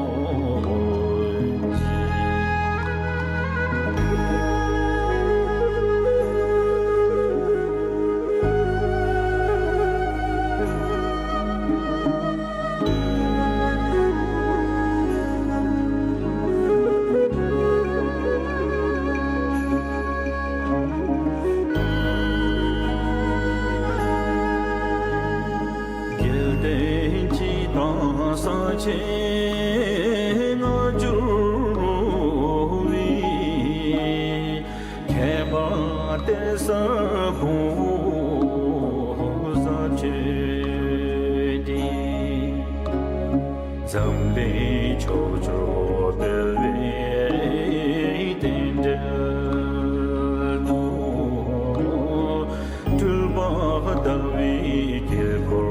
རྒྱལ་བསྟན་སྤྱི་དང་ས་ཆེན་མངའ་གྱུར་བའི། ཁྱད་པར་གཏེར་གསར་བུམ་པོ་ཟབ་ཆོས་འདི། འཛམ་གླིང་ཕྱོགས་བཅུར་སྤེལ་བའི་རྟེན་འབྲེལ་དུ། སྤྲུལ་པ་ཟླ་བའི་དཀྱིལ་འཁོར་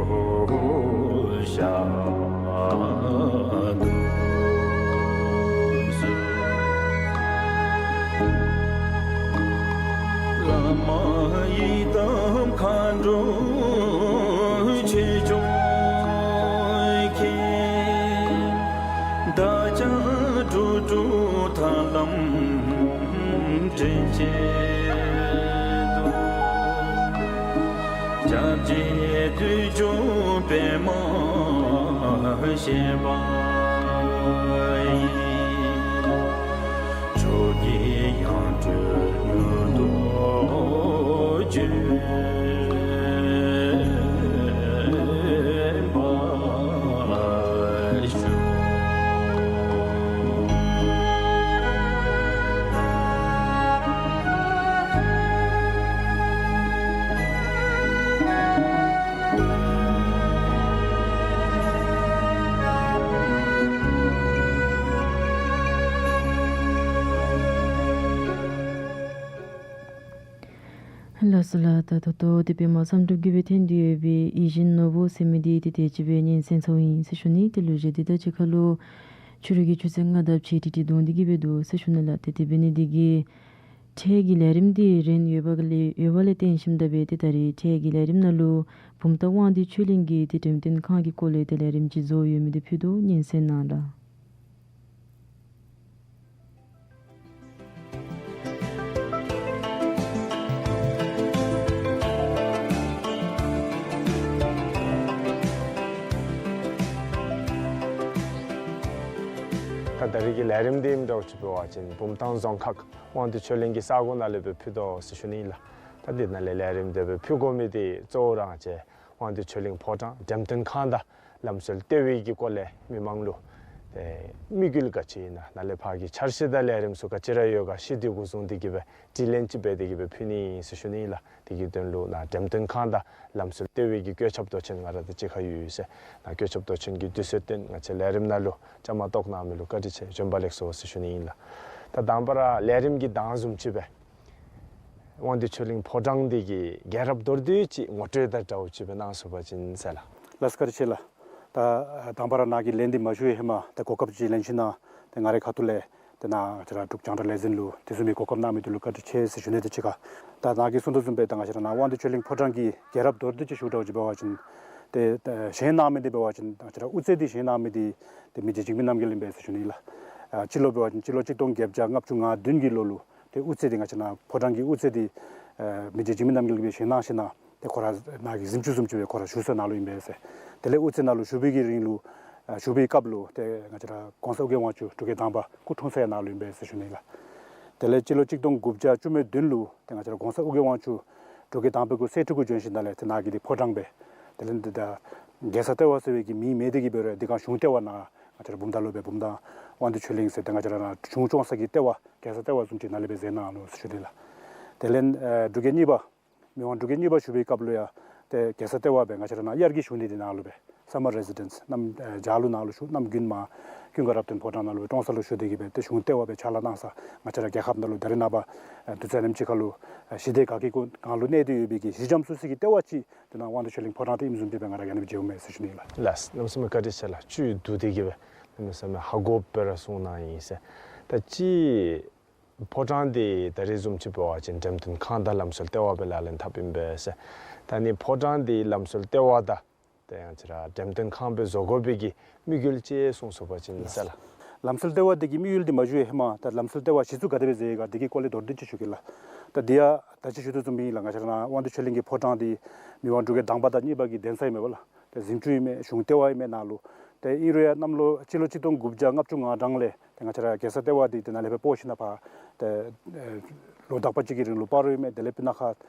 ཤར་དུ་གསོལ། བླ་མ་ཡི་དམ་མཁའ་འགྲོ་ཆོས་སྐྱོང་ཁྱེད། བདག་ཅག་འགྲོ་དྲུག་ཐར་ལམ་འདྲེན་བྱེད་དོ། སྐྱབས་རྗེ་བདུད་འཇོམས་པདྨ་བཞད་པ་ཡི། མཆོག་གི་ཡང་སྤྲུལ་མྱུར་དུ་བྱོན་པར་ཤོག། ལགས་སོ་ལགས། ད་ད་ལྟོ་འདི་པདྨ་བསམ་གྲུབ་ཀྱིས་སྦེ་འཐེན་ཏེ་ཡོད་པའི་ཡིད་བཞིན་ནོར་བུ་ཟེར་མི་འདི་ཏེ་དེ་ཅིག་སྦེ་སྙན་གསན་ཚརཝ་ཨིན་ཟེར་ཞུ་ནི། ཏེ་ལུ་གཞི་འདི་ད་ཅི་ཁ་ལུ་ཕྱི་རུ་གི་ཆུ་ཚོད་ལྔ་དང་ཕྱེད་ཀྲིག་ཀྲི་དོན་འདི་གི་སྦེ་འདུག་ཟེར་ཞུ་ནི་ལགས། ཏེ་དེ་འབད་ནི་འདི་གིས་འཕྲལ་གྱི་ལས་རིམ་འདི་རན་ཡོདཔ་ལས་ཡོདཔ་ལས་བརྟེན་ཞིནམ་ད་སྦེ་ཏེ་ད་རིས་འཕྲལ་གྱི་ལས་རིམ་ནང་ལུ་བུམ་ཐང་དབང་འདུས་ཆོས་གླིང་གི་ཏེ་འགྲེམས་སྟོན་ཁང་གི་སྐོར་ལས་ཏེ་ལས་རིམ་ཅིག་བཟོ་ཡོད་མི་འདི་ཕུལ་དོ། སྙན་གསན་གནང་ལགས། ད་ད་རིས་ཀྱི་ལས་རིམ་འདི་ཨིནམ་འདྲཝ་ཅིག་འབད་བ་ཅིན་བུམ་ཐང་རྫོང་ཁག་དབང་འདུས་ཆོས་གླིང་གི་ས་གོ་ནང་ལས་སྦེ་ཕུལ་དོ་ཟེར་ཞུ་ནི་ཨིན་ལགས། ད་འདི་ནང་ལས་ལས་རིམ་འདི་སྦེ་ཕུལ་དགོ་མི་འདི་གཙོ་བོ་ར་ང་བཅས་དབང་འདུས་ཆོས་གླིང་ཕོ་བྲང་འགྲེམས་སྟོན་ཁང་དང་ལམ་སྲོལ་ལྟེ་བའི་གི་སྐོར་ལས་མི་མང་ལུ་ ཨེ་དམིགས་ཡུལ་ག་ཅི་ཨིན་ན་ནཱ་ལས་ཕར་གྱི་འཆར་གཞི་དང་ལས་རིམ་ཚུ་ག་ཅི་ར་ཡོད་ག་ཤེས་ཏེ་འགོ་བཟུང་སྟེ་གི་སྦེ་དྲི་ལན་ཅིག་འབད་དེ་གི་སྦེ་ཕུལ་ནི་ཨིན་ཟེར་ཞུ་ནི་ཨིན་ལགས། དེ་གི་དོན་ལུ་ནཱ་འགྲེམས་སྟོན་ཁང་དང་ལམ་སྲོལ་ལྟེ་བའི་གི་བཀོད་ཁྱབ་མདོ་ཆེན་ང་ར་དང་གཅིག་ཁར་ཡོད་ཟེར། ནཱ་བཀོད་ཁྱབ་མདོ་ཆེན་གྱི་དུས་ཚོད་བཏོན་ང་བཅས་ལས་རིམ་ནང་ལུ་བཅའ་མར་གཏོགས་གནང་མི་ལུ་བཀའ་དྲིན་ཆེ། བྱོན་པ་ལེགས་སོ་ཟེར་ཞུ་ནི་ཨིན་ལགས། ད་དང་པ་ར་ལས་རིམ་གྱི་གདངས་བཟུམ་ཅིག་སྦེ་དབང་འདུས་ཆོས་གླིང་ཕོ་བྲང་འདི་གི་རྒྱལ་རབས་མདོར་བསྡུས་ཅིག་ངོ་སྤྲོད་དང་འདྲཝ་ཅིག་སྦེ་གནང་ཚུགས་པ་ཅིན་ཟེར་ལགས། ལགས་སོ་བཀའ་དྲིན་ཆེ་ལགས། ད་དང་པ་ར་ནཱ་གི་ལན་འདི་མ་ཞུ་བའི་ཧེ་མ་ད་གོ་སྐབས་ཅིག་ལེན་ཞིན་ན་ཏེ་ང་རའི་ཁ་ཐུག་ལས་ཏེ་ནཱ་ང་བཅས་ར་འབྲུག་རྒྱང་བསྒྲགས་ལས་འཛིན་ལུ་དེ་བཟུམ་མའི་གོ་སྐབས་གནང་མི་འདི་ལུ་བཀའ་དྲིན་ཆེ་ཟེར་ཞུ་ནི། དེ་གཅིག་ཁར་ད་ནཱ་གིས་གསུང་དོ་བཟུམ་སྦེ་ད་ང་བཅས་ར་ནཱ་དབང་འདུས་ཆོས་གླིང་ཕོ་བྲང་གི་རྒྱལ་རབས་མདོར་བསྡུས་ཅིག་ཞུ་འདྲཝ་ཅིག་འབད་བ་ཅིན་ཏེ་ཏེ་བཞེངས་གནང་མི་འདི་འབད་བ་ཅིན་ང་བཅས་ར་དབུ་རྩེ་འདི་བཞེངས་གནང་མི་འདི་ཏེ་མི་རྗེ་འཇིགས་མེད་རྣམ་རྒྱལ་ཨིན་པས་ཟེར་ཞུ་ནི་ལགས། ཨ་སྤྱི་ལོ་འབད་བ་ཅིན་སྤྱི་ལོ་གཅིག་སྟོང་བརྒྱད་བརྒྱ་ལྔ་བཅུ་ང་བདུན་གྱི་ལོ་ལུ་ཏེ་དབུ་རྩེ་འདི་ང་བཅས་ནཱ་ཕོ་བྲང་གི་དབུ་རྩེ་འདི་ཨ་མི་རྗེ་འཇིགས་མེད་རྣམ་རྒྱལ་གྱིས་བཞེངས་གནང་ཞིན་ན་ཏེ་ཁོ་ར་ནཱ་གི་གཟིམ་ཅུང་བཟུམ་ཅིག་སྦེ་ཁོ་ར་བཞུགས་ས་ནཱ་ལུ་ཨིན་པས་ཟེར། དེ་ལས་དབུ་རྩེ་ནང་ལུ་བཞུགས་པའི་གི་རིང་ལུ་ཨ་བཞུགས་པའི་སྐབས་ལུ་ཏེ་ང་བཅས་ར་གོང་ས་ཨོ་རྒྱན་དབང་ཕྱུག་འབྲུག་རྒྱལ་དང་པ་སྐུ་འཁྲུངས་ས་ཡང་ནཱ་ལུ་ཨིན་པས་ཟེར་ཞུ་ནི་ལགས། དེ་ལས་སྤྱི་ལོ་གཅིག་སྟོང་དགུ་བརྒྱ་བཅུ་མེད་བདུན་ལུ་ཏེ་ང་བཅས་ར་གོང་ས་ཨོ་རྒྱན་དབང་ཕྱུག་འབྲུག་རྒྱལ་དང་པ་གུ་སྲས་ཁྲི་གུ་བྱོན་ཞིནམ་ལས་ཏེ་ནཱ་གི་འདི་ཕོ་བྲང་སྦེ་དེ་ལས་འདི་ད་རྒྱལ་ས་ལྟེ་བ་ཟེར་བའི་གི་མིང་མེད་དེ་གི་འབད་རུང་འདི་སྒང་གཞུང་ལྟེ་བ་ནཱ་ང་བཅས་ར་བུམ་ཐང་ལུ་སྦེ་བུམ་ཐང་དབང་འདུས་ཆོས་གླིང་ཟེར་ཏེ་ང་བཅས་ར་ནཱ་གཞུང་སྐྱོང་ས་གི་ལྟེ་བ་རྒྱལ་ས་ལྟེ་བ་བཟུམ་ཅིག་ནཱ་ལས་སྦེ་མཛད་གནང་ནུག་ཟེར་ཞུ་ནི་ལགས། དེ་ལས་ཨེ་འབྲུག་རྒྱལ་གཉིས་པ་མི་དབང་འབྲུག་རྒྱལ་གཉིས་པ་བཞུགས་པའི་སྐབས་ལུ་ཡང་ཏེ་རྒྱལ་ས་ལྟེ་བ་སྦེ་ང་བཅས་ར་ནཱ་དབྱར་གྱི་བཞུགས་གནས་འདི་ནཱ་ལུ་སྦེ་summer residence གནམ་ཨེ་བྱཱར་ལུ་ནཱ་ལུ་བཞུགས། གནམ་དགུན་མར་ཀུན་དགའ་རབ་བརྟན་ཕོ་བྲང་ནང་ལུ་ཀྲོང་གསར་ལུ་བཞུགས་ཏེ་གི་སྦེ་ཏེ་གཞུང་ལྟེ་བ་སྦེ་ཕྱག་ལཱ་གནང་ས་ང་བཅས་ར་རྒྱལ་ཁབ་ནང་ལུ་ད་རེས་ནངས་པ་ཨེ་དུས་ཚོད་ཨ་ནེམ་ཅིག་ཁར་ལུ་ཨེ་ཞི་བདེ་དགའ་སྐྱིད་སྒང་ལུ་གནས་ཏེ་ཡོད་པའི་གི་གཞི་འགྱམ་སྲུང་ས་གི་ལྟེ་བ་ཅིག་ཏེ་ནཱ་དབང་འདུས་ཆོས་གླིང་ཕོ་བྲང་འདི་ཨིནམ་བཟུམ་ཅིག་སྦེ་ང་ར་ག་ནི་སྦེ་མཇལཝ་མས་ཟེར་ཞུ་ནི་ལགས། ལགས་གནམ་མེད་ས་མེད་བཀའ་དྲིན་ཆེ་ལགས། བཅུད་བསྡུ་སྟེ་གི་སྦེ་གནམ་མེད་ས་མེད་ཧ་གོ་སྦེ་ར་གསུངས་གནང་ཡི་ཟེར། ད་ཅི་ཕོ་བྲང་འདི་ད་རེས་བཟུམ་ཅིག་འབད་བ་ཅིན་འགྲེམས་སྟོན་ཁང་དང་ལམ་སྲོལ་ལྟེ་བ་སྦེ་ལག་ལེན་འཐབ་ཨིན་པས་ཟེར། ད་ནི་ཕོ་བྲང་འདི་ལམ་སྲོལ་ལྟེ་བ་དང་ཏེ་ང་བཅས་ར་འགྲེམས་སྟོན་ཁང་སྦེ་བཟོ་དགོ་པའི་གི་དམིགས་ཡུལ་ཅིག་གསུངས་ཚུགས་པ་ཅིན་ཟེར་ལགས། ལམ་སྲོལ་ལྟེ་བ་འདི་གི་དམིགས་ཡུལ་འདི་མ་ཞུ་བའི་ཧེ་མ་ད་ལམ་སྲོལ་ལྟེ་བ་གཞི་བཙུགས་ག་དེ་སྦེ་མཛད་ཡི་ག་འདི་གི་སྐོར་ལས་མདོར་བསྡུས་ཅིག་ཞུ་གེ་ལགས། ད་འདི་ཡང་ད་ཅི་ཞུ་དོ་བཟུམ་ཨིན་ལགས། ང་བཅས་ར་ནཱ་དབང་འདུས་ཆོས་གླིང་གི་ཕོ་བྲང་འདི་མི་དབང་འབྲུག་རྒྱལ་དང་པ་དང་གཉིས་པ་གི་གདན་ས་ཨིན་མས་པ་ལགས། ཏེ་གཟིམ་ཅུང་ཨིན་མས། གཞུང་ལྟེ་བ་ཨིན་མས་ནཱ་ལུ། ཏེ་ཨིན་རུང་ཡང་གནམ་ལོ་སྤྱི་ལོ་གཅིག་སྟོང་དགུ་བརྒྱ་ལྔ་བཅུ་ང་གྲངས་ལས་ཏེ་ང་བཅས་ར་རྒྱལ་ས་ལྟེ་བ་འདི་ཏེ་ནཱ་ལས་སྦེ་སྤོ་ཞིན་ན་ཕར་ཏེ་ཨེ་ལོ་དག་པ་ཅིག་གི་རིང་ལུ་སྤ་རོ་ཨིན་མས། དེ་ལས་སྤུ་ན་ཁ་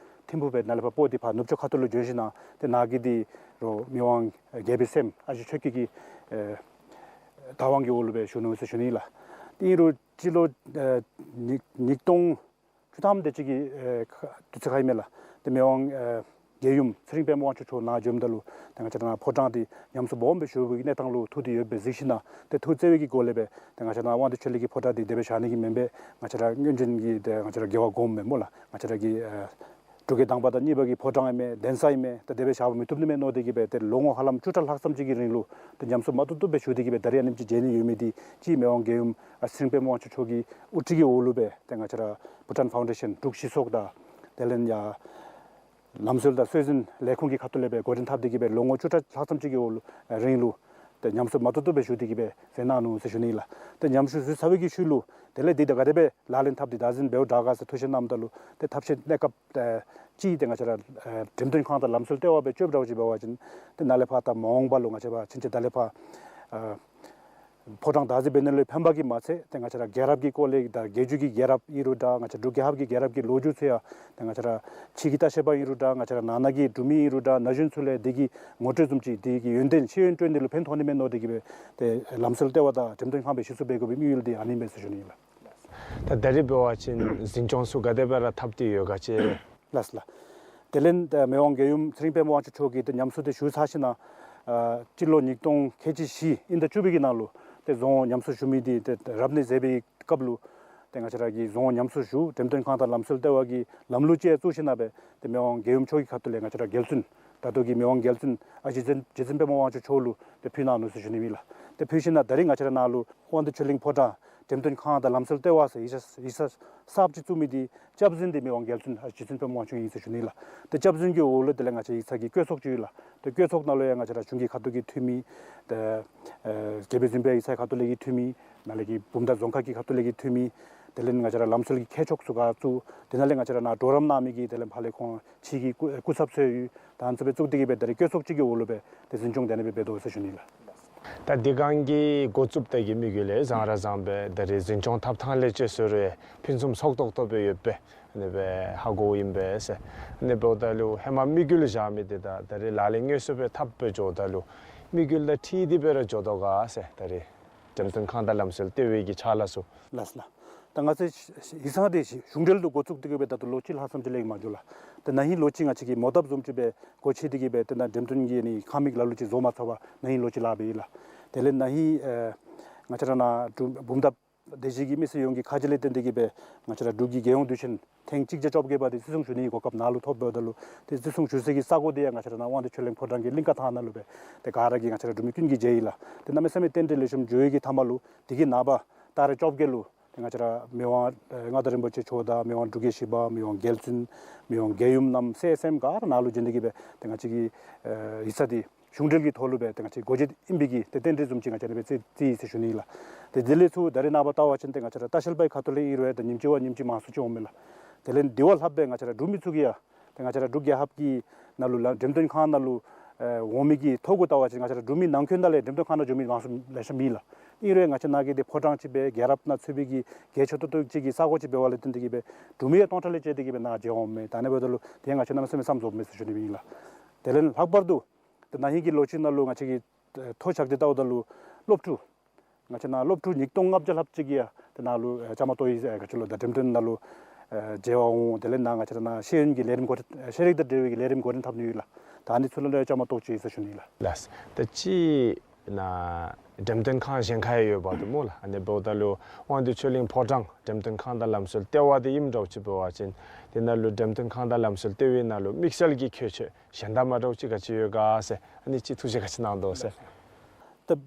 ཐིམ་ཕུག་སྦེ་ནཱ་ལས་ཕར་སྤོ་སྟེ་ཕར་ནུབ་ཕྱོགས་ཁ་ཐུག་ལུ་བྱོན་ཞིན་ན་ཏེ་ནཱ་གི་འདི་རུང་མི་དབང་རྒྱལ་པོའི་སྲསམོ་ཨ་ཞེ་ཆོས་སྐྱིད་ཀྱི་ཨེ་བདག་དབང་གི་འོག་ལུ་སྦེ་བཞུགས་ནུག་ཟེར་ཞུ་ནི་ལགས། ཏེ་ཨིན་རུང་སྤྱི་ལོ་ཨེ་ཉིས་ཉིས་སྟོང་བཅུ་ཐམ་དེ་ཅིག་གི་ཨེ་ཁ་དུས་ཚོད་ཁར་ཨིན་མས་ལགས། ཏེ་མི་དབང་ཨེ་རྒྱལ་ཡུམ་ཚེ་རིང་པདྨ་དབང་ཕྱུག་མཆོག་ནཱ་བྱོནམ་ད་ལུ་ཏེ་ང་བཅས་ར་ནཱ་ཕོ་བྲང་འདི་ཉམས་གསོ་སྦོམ་སྦེ་ཞུ་བའི་གནས་སྟངས་ལུ་ཐུགས་འདི་ཡོདཔ་སྦེ་གཟིགས་ཞིན་ན་ཏེ་ཐུགས་བརྩེ་བའི་གི་སྒོ་ལས་སྦེ་ཏེ་ང་བཅས་ར་ནཱ་དབང་འདུས་ཆོས་གླིང་གི་ཕོ་བྲང་འདི་དེ་སྦེ་བཞག་ནི་གི་མེན་པར་ང་བཅས་ར་སྔོན་བྱོན་གྱི་ཏེ་ང་བཅས་ར་རྒྱལ་བ་གོངམ་མས་སྨོ་ལགས། ང་བཅས་ར་གི་ཨེ་འབྲུག་རྒྱལ་དང་པ་དང་གཉིས་པ་གི་ཕོ་བྲང་ཨིན་མས། གདན་ས་ཨིན་མས། ད་དེ་སྦེ་བཞག་པ་མི་བཏུབ་ནི་མས་མནོ་སྟེ་གི་སྦེ་ཏེ་ལོ་ངོ་ཧ་ལམ་བཅུ་ཕྲག་ལྷག་ཙམ་ཅིག་གི་རིང་ལུ་ཏེ་ཉམས་གསོ་མ་བཏུབ་བཏུབ་སྦེ་ཞུ་སྟེ་གི་སྦེ་ད་རེས་ཨ་ནེམ་ཅིག་མཇལ་ནི་ཡོད་མི་འདི་གཅིག་མི་དབང་རྒྱལ་ཡུམ་ཨ་ཚེ་རིང་པདྨ་དབང་ཕྱུག་མཆོག་གི་དབུ་ཁྲིད་ཀྱི་འོག་ལུ་སྦེ་ཏེ་ང་བཅས་ར་བྷུ་ཊཱན་ཕའུན་ཌེ་ཤཱན་འབྲུག་སྤྱི་ཚོགས་དང་དེ་ལས་ཡང་ལམ་སྲོལ་དང་སྲོལ་འཛིན་ལས་ཁུངས་ཀྱི་ཁ་ཐུག་ལས་སྦེ་འགོ་འདྲེན་འཐབ་སྟེ་གི་སྦེ་ལོ་ངོ་བཅུ་ཕྲག་ལྷག་ཙམ་ཅིག་གི་འོག་ལུ་ཨ་རིང་ལུ་ཏེ་ཉམས་གསོ་མ་བཏུབ་བཏུབ་སྦེ་ཞུ་སྟེ་གི་སྦེ་མཛད་གནང་ནུག་ཟེར་ཞུ་ནི་ལགས། ཏེ་ཉམས་གསོ་ཞུ་ཚར་བའི་གི་ཤུལ་ལུ་དེ་ལས་འདི་ད་ག་དེ་སྦེ་ལག་ལེན་འཐབ་སྟེ་བདག་འཛིན་འབདཝ་དྲག་ག་ཟེར་ཐུགས་བཞེད་གནངམ་ད་ལུ་ཏེ་ཐབས་ཤེས་གནས་སྐབས་ཨེ་ཅིག་ཏེ་ང་བཅས་ར་ཨེ་འགྲེམས་སྟོན་ཁང་དང་ལམ་སྲོལ་ལྟེ་བ་སྦེ་བཅོ་བར་ཅིག་འབད་བ་ཅིན་ཏེ་ནཱ་ལས་ཕར་ད་མ་འོངས་པ་ལུ་ང་བཅས་པ་ཕྱིན་ཆད་ད་ལས་ཕར་ཨེ་ཕོ་བྲང་བདག་འཛིན་འབད་ནི་ལུ་ཕན་པ་གིས་མ་ཚད་ཏེ་ང་བཅས་ར་རྒྱལ་རབས་ཀྱི་སྐོར་ལས་ད་རྒྱལ་བརྒྱུད་ཀྱི་རྒྱལ་རབས་ཨིན་རུང་འདྲ་ང་བཅས་འབྲུག་རྒྱལ་ཁབ་ཀྱི་རྒྱལ་རབས་ཀྱི་ལོ་རྒྱུས་ཚུ་ཡང་ཏེ་ང་བཅས་ར་ཕྱི་གི་ལྟ་བཤལ་པ་ཨིན་རུང་འདྲ་ང་བཅས་ར་ནང་ན་གི་འབྲུག་མི་ཨིན་རུང་འདྲ་ན་གཞོན་ཚུ་ལས་འདི་གི་ངོ་སྤྲོད་བཟུམ་ཅིག་འདི་གི་ཡོན་ཏན་ཤེས་ཡོན་སྤྲོད་ནི་ལུ་ཕན་ཐོགས་ནི་མས་མནོ་སྟེ་གི་སྦེ་ཏེ་ལམ་སྲོལ་ལྟེ་བ་དང་འགྲེམས་སྟོན་ཁང་སྦེ་གཞི་བཙུགས་འབད་དགོ་པའི་དམིགས་ཡུལ་འདི་ཨ་ནི་ཨིན་པས་ཟེར་ཞུ་ནི་ཨིན་ལགས། ད་ད་རེས་འབད་བ་ཅིན་འཛིན་སྐྱོང་ཚུ་ག་དེ་སྦེ་ར་འཐབ་སྟེ་ཡོད་ག་ཅིག། ལགས་ལགས། དེ་ལས་ད་མི་དབང་རྒྱལ་ཡུམ་ཚེ་རིང་པདྨ་དབང་ཕྱུག་མཆོག་གིས་ཏེ་ཉམས་གསོ་འདི་ཞུ་ཚར་ཞིན་ན་ཨ་སྤྱི་ལོ་ཉིས་སྟོང་ཁལ་གཅིག་བཞི་དབྱིན་ཟླ་བཅུ་པའི་གི་ནང་ལུ་ཏེ་རྫོང་ཉམས་གསོ་ཞུ་མི་འདི་ཏེ་རབ་གནས་མཛད་པའི་སྐབས་ལུ་ཏེ་ང་བཅས་ར་གི་རྫོང་ཉམས་གསོ་ཞུ་འགྲེམས་སྟོན་ཁང་དང་ལམ་སྲོལ་ལྟེ་བ་གི་ལམ་ལུགས་ཅིག་བཙུགས་ཞིན་ན་སྦེ་ཏེ་མི་དབང་རྒྱལ་ཡུམ་མཆོག་གི་ཁ་ཐུག་ལས་ང་བཅས་ར་རྒྱལ་བཙུན་ད་ལྟོ་གི་མི་དབང་རྒྱལ་བཙུན་ཨ་རྗེ་བཙུན་རྗེ་བཙུན་པདྨ་དབང་ཕྱུག་མཆོག་ལུ་ཏེ་ཕུལ་གནང་ནུག་ཟེར་ཞུ་ནི་ཨིན་ལགས། ཏེ་ཕུལ་ཞིན་ན་ད་རེས་ང་བཅས་ར་ནཱ་ལུ་དབང་འདུས་ཆོས་གླིང་ཕོ་བྲང་འགྲེམས་སྟོན་ཁང་དང་ལམ་སྲོལ་ལྟེ་བ་ཟེར་ཡིག་ཚང་ཡིག་ཚང་གསརཔ་ཅིག་བཙུགས་མི་འདི་སྐྱབས་འཛིན་འདི་མི་དབང་རྒྱལ་བཙུན་ཨ་རྗེ་བཙུན་པདྨ་དབང་ཕྱུག་ཨིན་ཟེར་ཞུ་ནི་ལགས། ཏེ་སྐྱབས་འཛིན་གྱི་འོག་ལུ་དེ་ལས་ང་བཅས་ཡིག་ཚང་གི་བཀོད་ཚོགས་ཅིག་ཡོད་ལགས། ཏེ་བཀོད་ཚོགས་ནང་ལུ་ཡང་ང་བཅས་ར་གཞུང་གི་ཁ་ཐུག་གི་འཐུས་མི་ཏེ་ཨེ་རྒྱལ་པོའི་གཟིམ་དཔོན་ཡིག་ཚང་ཁ་ཐུག་ལས་ཀྱི་འཐུས་མི་ནཱ་ལས་ཀྱི་བུམ་ཐང་རྫོང་ཁག་གི་ཁ་ཐུག་ལས་ཀྱི་འཐུས་མི་དེ་ལས་ང་བཅས་ར་ལམ་སྲོལ་གྱི་མཁས་མཆོག་ཚུ་ག་བཙུགས། དེ་ནང་ལས་ང་བཅས་ར་ནཱ་གྲོགས་རམ་གནང་མི་གི་དེ་ལས་ཕར་ལས་ཁོང་ཕྱི་གི་སྐུ་སྐུ་ཚབ་ཚུ་ཡོད། ད་ཨ་ནི་ཚུ་སྦེ་བཙུགས་ཏེ་གི་སྦེ་ད་རེས་བཀོད་ཚོགས་ཅིག་གི་འོག་ལུ་སྦེ་ཏེ་འཛིན་སྐྱོང་དེ་ནང་སྦེ་འབད་དོ་ཟེར་ཞུ་ནི་ལགས། ད་འདི་སྒང་གི་འགོ་བཙུགས་ད་གི་དམིགས་ཡུལ་ལས་བཟང་ར་བཟང་སྦེ་ད་རེས་འཛིན་སྐྱོང་འཐབ་ཐངས་ལས་ཅིག་ཟེར་རུང་ཕུན་སུམ་ཚོགས་ཏོག་ཏོ་སྦེ་ཡོདཔ་སྦེ་ཨ་ནི་སྦེ་ཧ་གོཝ་ཨིན་པས་ཟེར། ཨ་ནི་འབདཝ་ད་ལུ་ཧེ་མ་དམིགས་ཡུལ་བཞག་མི་འདི་དང་ད་རེས་ལག་ལེན་དངོས་སུ་སྦེ་འཐབ་སྦེ་འགྱོཝ་ད་ལུ་དམིགས་ཡུལ་དང་འཁྲིལ་ཏེ་སྦེ་ར་འགྱོ་དོ་ག་ཟེར་ད་རེས་ འགྲེམས་སྟོན་ཁང་དང་ལམ་སྲོལ་ལྟེ་བའི་གི་ཕྱག་ལཱ་ཚུ། ལགས་སོ་ལགས། ད་ང་བཅས་ཡིག་ཚང་འདི་གཞུང་འབྲེལ་དུ་འགོ་བཙུགས་ཏེ་གི་སྦེ་ད་ལྟོ་ལོ་གཅིག་ལྷག་ཙམ་ཅིག་ལས་མ་འགྱོ་ལགས། ད་ན་ཧིང་ལོ་གཅིག་ང་བཅས་ཀྱིས་མོ་བཏབ་བཟུམ་ཅིག་སྦེ་སྒོ་ཕྱེ་སྟེ་གི་སྦེ་ཏེ་ད་འགྲེམས་སྟོན་གྱི་ཨ་ནི་ཁང་མིག་ལ་ལུ་ཅིག་བཟོ་མ་ཚར་བར་ན་ཧིང་ལོ་གཅིག་ལྷག་སྦེ་ཡོད་ལགས། དེ་ལས་ན་ཧིང་ཨེ་ང་བཅས་ར་ནཱ་འབྲུག་བུམ་ཐང་སྡེ་བཞི་གི་མི་སེར་ཡོངས་ཀྱི་ཁ་རྗེ་ལས་བརྟེན་ཏེ་གི་སྦེ་ང་བཅས་ར་འབྲུག་གི་རྒྱལ་ཡོངས་དུས་ཆེན་ཐེངས་གཅིག་བརྒྱ་བཅོ་བརྒྱད་པ་དེ་བརྩི་སྲུང་ཞུ་ནིའི་གོ་སྐབས་ནཱ་ལུ་ཐོབ་འབདཝ་ད་ལུ་ཏེ་བརྩི་སྲུང་ཞུ་སའི་གི་ས་གོ་དེ་ཡང་ང་བཅས་ར་ནཱ་དབང་འདུས་ཆོས་གླིང་ཕོ་བྲང་གི་གླིང་ཀ་ཐང་ནང་ལུ་སྦེ་ཏེ་ག་ར་གིས་ང་བཅས་ར་འབྲུག་མི་ཀུན་གྱིས་མཇལ་ཡི་ལགས། ཏེ་གནམ་མེད་ས་མེད་རྟེན་འབྲེལ་ལེགས་ཤོམ་འགྱོ་བའི་གི་མཐའ་མ་ལུ་དེ་གི་ནངས་པ་ཏ་རིག་བཅོ་བརྒྱད་ལུ་ཏེ་ང་བཅས་ར་མི་དབང་ཨེ་མངའ་བདག་རིན་པོ་ཆེ་མཆོག་དང་མི་དབང་འབྲུག་རྒྱལ་བཞི་པ་མི་དབང་རྒྱལ་བཙུན་མི་དབང་རྒྱལ་ཡུམ་རྣམ་སྲས་སྲསམོ་ག་ར་ནཱ་ལུ་བྱོན་ཏེ་གི་སྦེ་ཏེ་ང་བཅས་ཀྱི་ཨེ་ཡིག་ཚང་འདི་གཞུང་འབྲེལ་གྱི་ཐོག་ལུ་སྦེ་ཏེ་ང་བཅས་སྒོ་འབྱེད་ཨིན་པའི་གི་ཏེ་རྟེན་འབྲེལ་བཟུམ་ཅིག་ང་བཅས་ནཱ་སྦེ་བརྩི་བརྩི་ཡི་ཟེར་ཞུ་ནི་ལགས། ཏེ་དེ་ལས་ཚུར་ད་རེས་ནངས་པ་བལྟ་བ་ཅིན་ཏེ་ང་བཅས་ར་ལྟ་བཤལ་པའི་ཁ་ཐུག་ལས་ཨིན་རུང་ཡང་ཏེ་ཉིནམ་གཅིག་བ་ཉིནམ་གཅིག་མང་སུ་ཅིག་འོང་མས་ལགས། དེ་ལས་དེ་བ་ལྷགཔ་སྦེ་ང་བཅས་ར་འབྲུག་མི་ཚུ་གིས་ཡང་ཏེ་ང་བཅས་ར་འབྲུག་རྒྱལ་ཁབ་ཀྱི་ནང་ལུ་ལགས་འགྲེམས་སྟོན་ཁང་ནང་ལུ་ཨེ་འོང་མི་གི་ཐོ་གུ་བལྟ་བ་ཅིན་ང་བཅས་ར་འབྲུག་མི་ནང་འཁོད་ནང་ལས་འགྲེམས་སྟོན་ཁང་ནང་འགྱོ་མི་མང་སུ་ལེ་ཤ་མེད་ལགས། ཨིན་རུང་ཡང་ང་བཅས་ནཱ་གི་འདི་ཕོ་བྲང་ཅིག་སྦེ་རྒྱལ་རབས་ནང་ཚུད་པའི་གི་གལ་ཆེ་ཏོག་ཏོ་ཅིག་གི་ས་གོ་ཅིག་འབདཝ་ལས་བརྟེན་ཏེ་གི་སྦེ་འབྲུག་མི་ཡང་སྟོང་ཕྲག་ལས་བཅད་དེ་གི་སྦེ་ནཱ་མཇལ་འོང་མས། ད་ཨ་ནི་འབདཝ་ད་ལུ་དེ་ཡང་ང་བཅས་གནམ་མེད་ས་མེད་བསམ་རྫོགས་མས་ཟེར་ཞུ་ནི་ཨིན་ལགས། དེ་ལས་ལྷག་པར་དུ་ཏེ་ན་ཧིང་གི་ལོ་གཅིག་ནང་ལུ་ང་བཅས་ཀྱིས་ཨེ་ཐོ་བཞག་སྟེ་བལྟཝ་ད་ལུ་སློབ་ཕྲུག་ང་བཅས་ནཱ་སློབ་ཕྲུག་ཉིས་སྟོང་ལྔ་བརྒྱ་ལྷགཔ་ཅིག་གིས་ཡང་ཏེ་ནཱ་ལུ་ཨེ་བཅའ་མར་གཏོགས་ཡི་ཟེར་ག་ཅི་ལོ་ད་འགྲེམས་སྟོན་ནང་ལུ་ཨེ་མཇལ་བར་འོང་། དེ་ལས་ནཱ་ང་བཅས་ར་ནཱ་ཤེས་ཡོན་གྱི་ལས་རིམ་འགོ་འདྲེན་ཤེས་རིག་དང་འབྲེལ་བའི་གི་ལས་རིམ་འགོ་འདྲེན་འཐབ་ནི་ཡོད་ལགས། ད་ཨ་ནི་ཚུ་ལུ་ཡང་བཅའ་མར་གཏོགས་ཅི་ཟེར་ཞུ་ནི་ལགས། ལགས། ད་ཅི་ནཱ་འགྲེམས་སྟོན་ཁང་གཞན་ཁར་ཡང་ཡོདཔ་འདུག་སྨོ་ལགས། ཨ་ནི་འབདཝ་ད་ལུ་དབང་འདུས་ཆོས་གླིང་ཕོ་བྲང་འགྲེམས་སྟོན་ཁང་དང་ལམ་སྲོལ་ལྟེ་བ་དེ་ཨིནམ་འདྲཝ་ཅིག་འབད་བ་ཅིན་དེ་ནང་ལུ་འགྲེམས་སྟོན་ཁང་དང་ལམ་སྲོལ་ལྟེ་བའི་ནང་ལུ་དམིགས་བསལ་གྱི་ཁྱད་ཆོས་གཞན་དང་མ་འདྲཝ་ཅིག་ག་ཅི་ཡོད་ག་ཟེར་ཨ་ནི་ཅིག་ཐུགས་བཞེད་ག་ཅི་གནང་དོ་ཟེར། ད་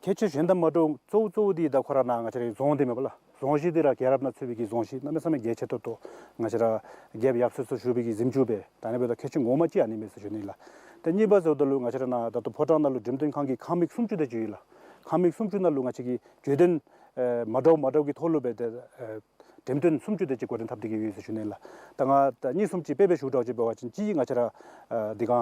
ཁྱད་ཆོས་གཞན་དང་མ་འདྲཝ་གཙོ་བོ་གཙོ་བོ་འདི་ད་ཁོ་ར་ནཱ་ང་བཅས་རའི་རྫོང་འདི་མས་པ་ལགས། རྫོང་གཞི་འདི་ར་རྒྱལ་རབས་ནང་ཚུད་པའི་གི་རྫོང་གཞི་གནམ་མེད་ས་མེད་གལ་ཆེ་ཏོག་ཏོ་ང་བཅས་ར་རྒྱལཔོ་ཡབ་སྲས་ཚུ་བཞུགས་པའི་གི་གཟིམ་ཅུང་སྦེ་ད་ཨ་ནི་འབདཝ་ད་ཁྱད་ཆོས་ངོ་མ་ཅིག་ཨ་ནི་མས་ཟེར་ཞུ་ནི་ལགས། ཏེ་གཉིས་པ་ཟེརཝ་ད་ལུ་ང་བཅས་ར་ནཱ་ད་ལྟོ་ཕོ་བྲང་ནང་ལུ་འགྲེམས་སྟོན་ཁང་གི་ཁང་མིག་སུམ་ཅུ་དེ་ཅིག་ཡོད་ལགས། ཁང་མིག་སུམ་ཅུ་ནང་ལུ་ང་བཅས་ཀྱིས་བརྗོད་དོན་ཨེ་མ་འདྲཝ་མ་འདྲཝ་གི་ཐོག་ལུ་སྦེ་ཏེ་ཨེ་འགྲེམས་སྟོན་སུམ་ཅུ་དེ་ཅིག་འགོ་འདྲེན་འཐབ་སྟེ་གི་ཡོད་ཟེར་ཞུ་ནི་ལགས། ད་ང་ད་གཉིས་གསུམ་ཅིག་དཔེ་སྦེ་ཞུ་འདྲཝ་ཅིག་འབད་བ་ཅིན་གཅིག་ང་བཅས་ར་ཨེ་འདི་ག་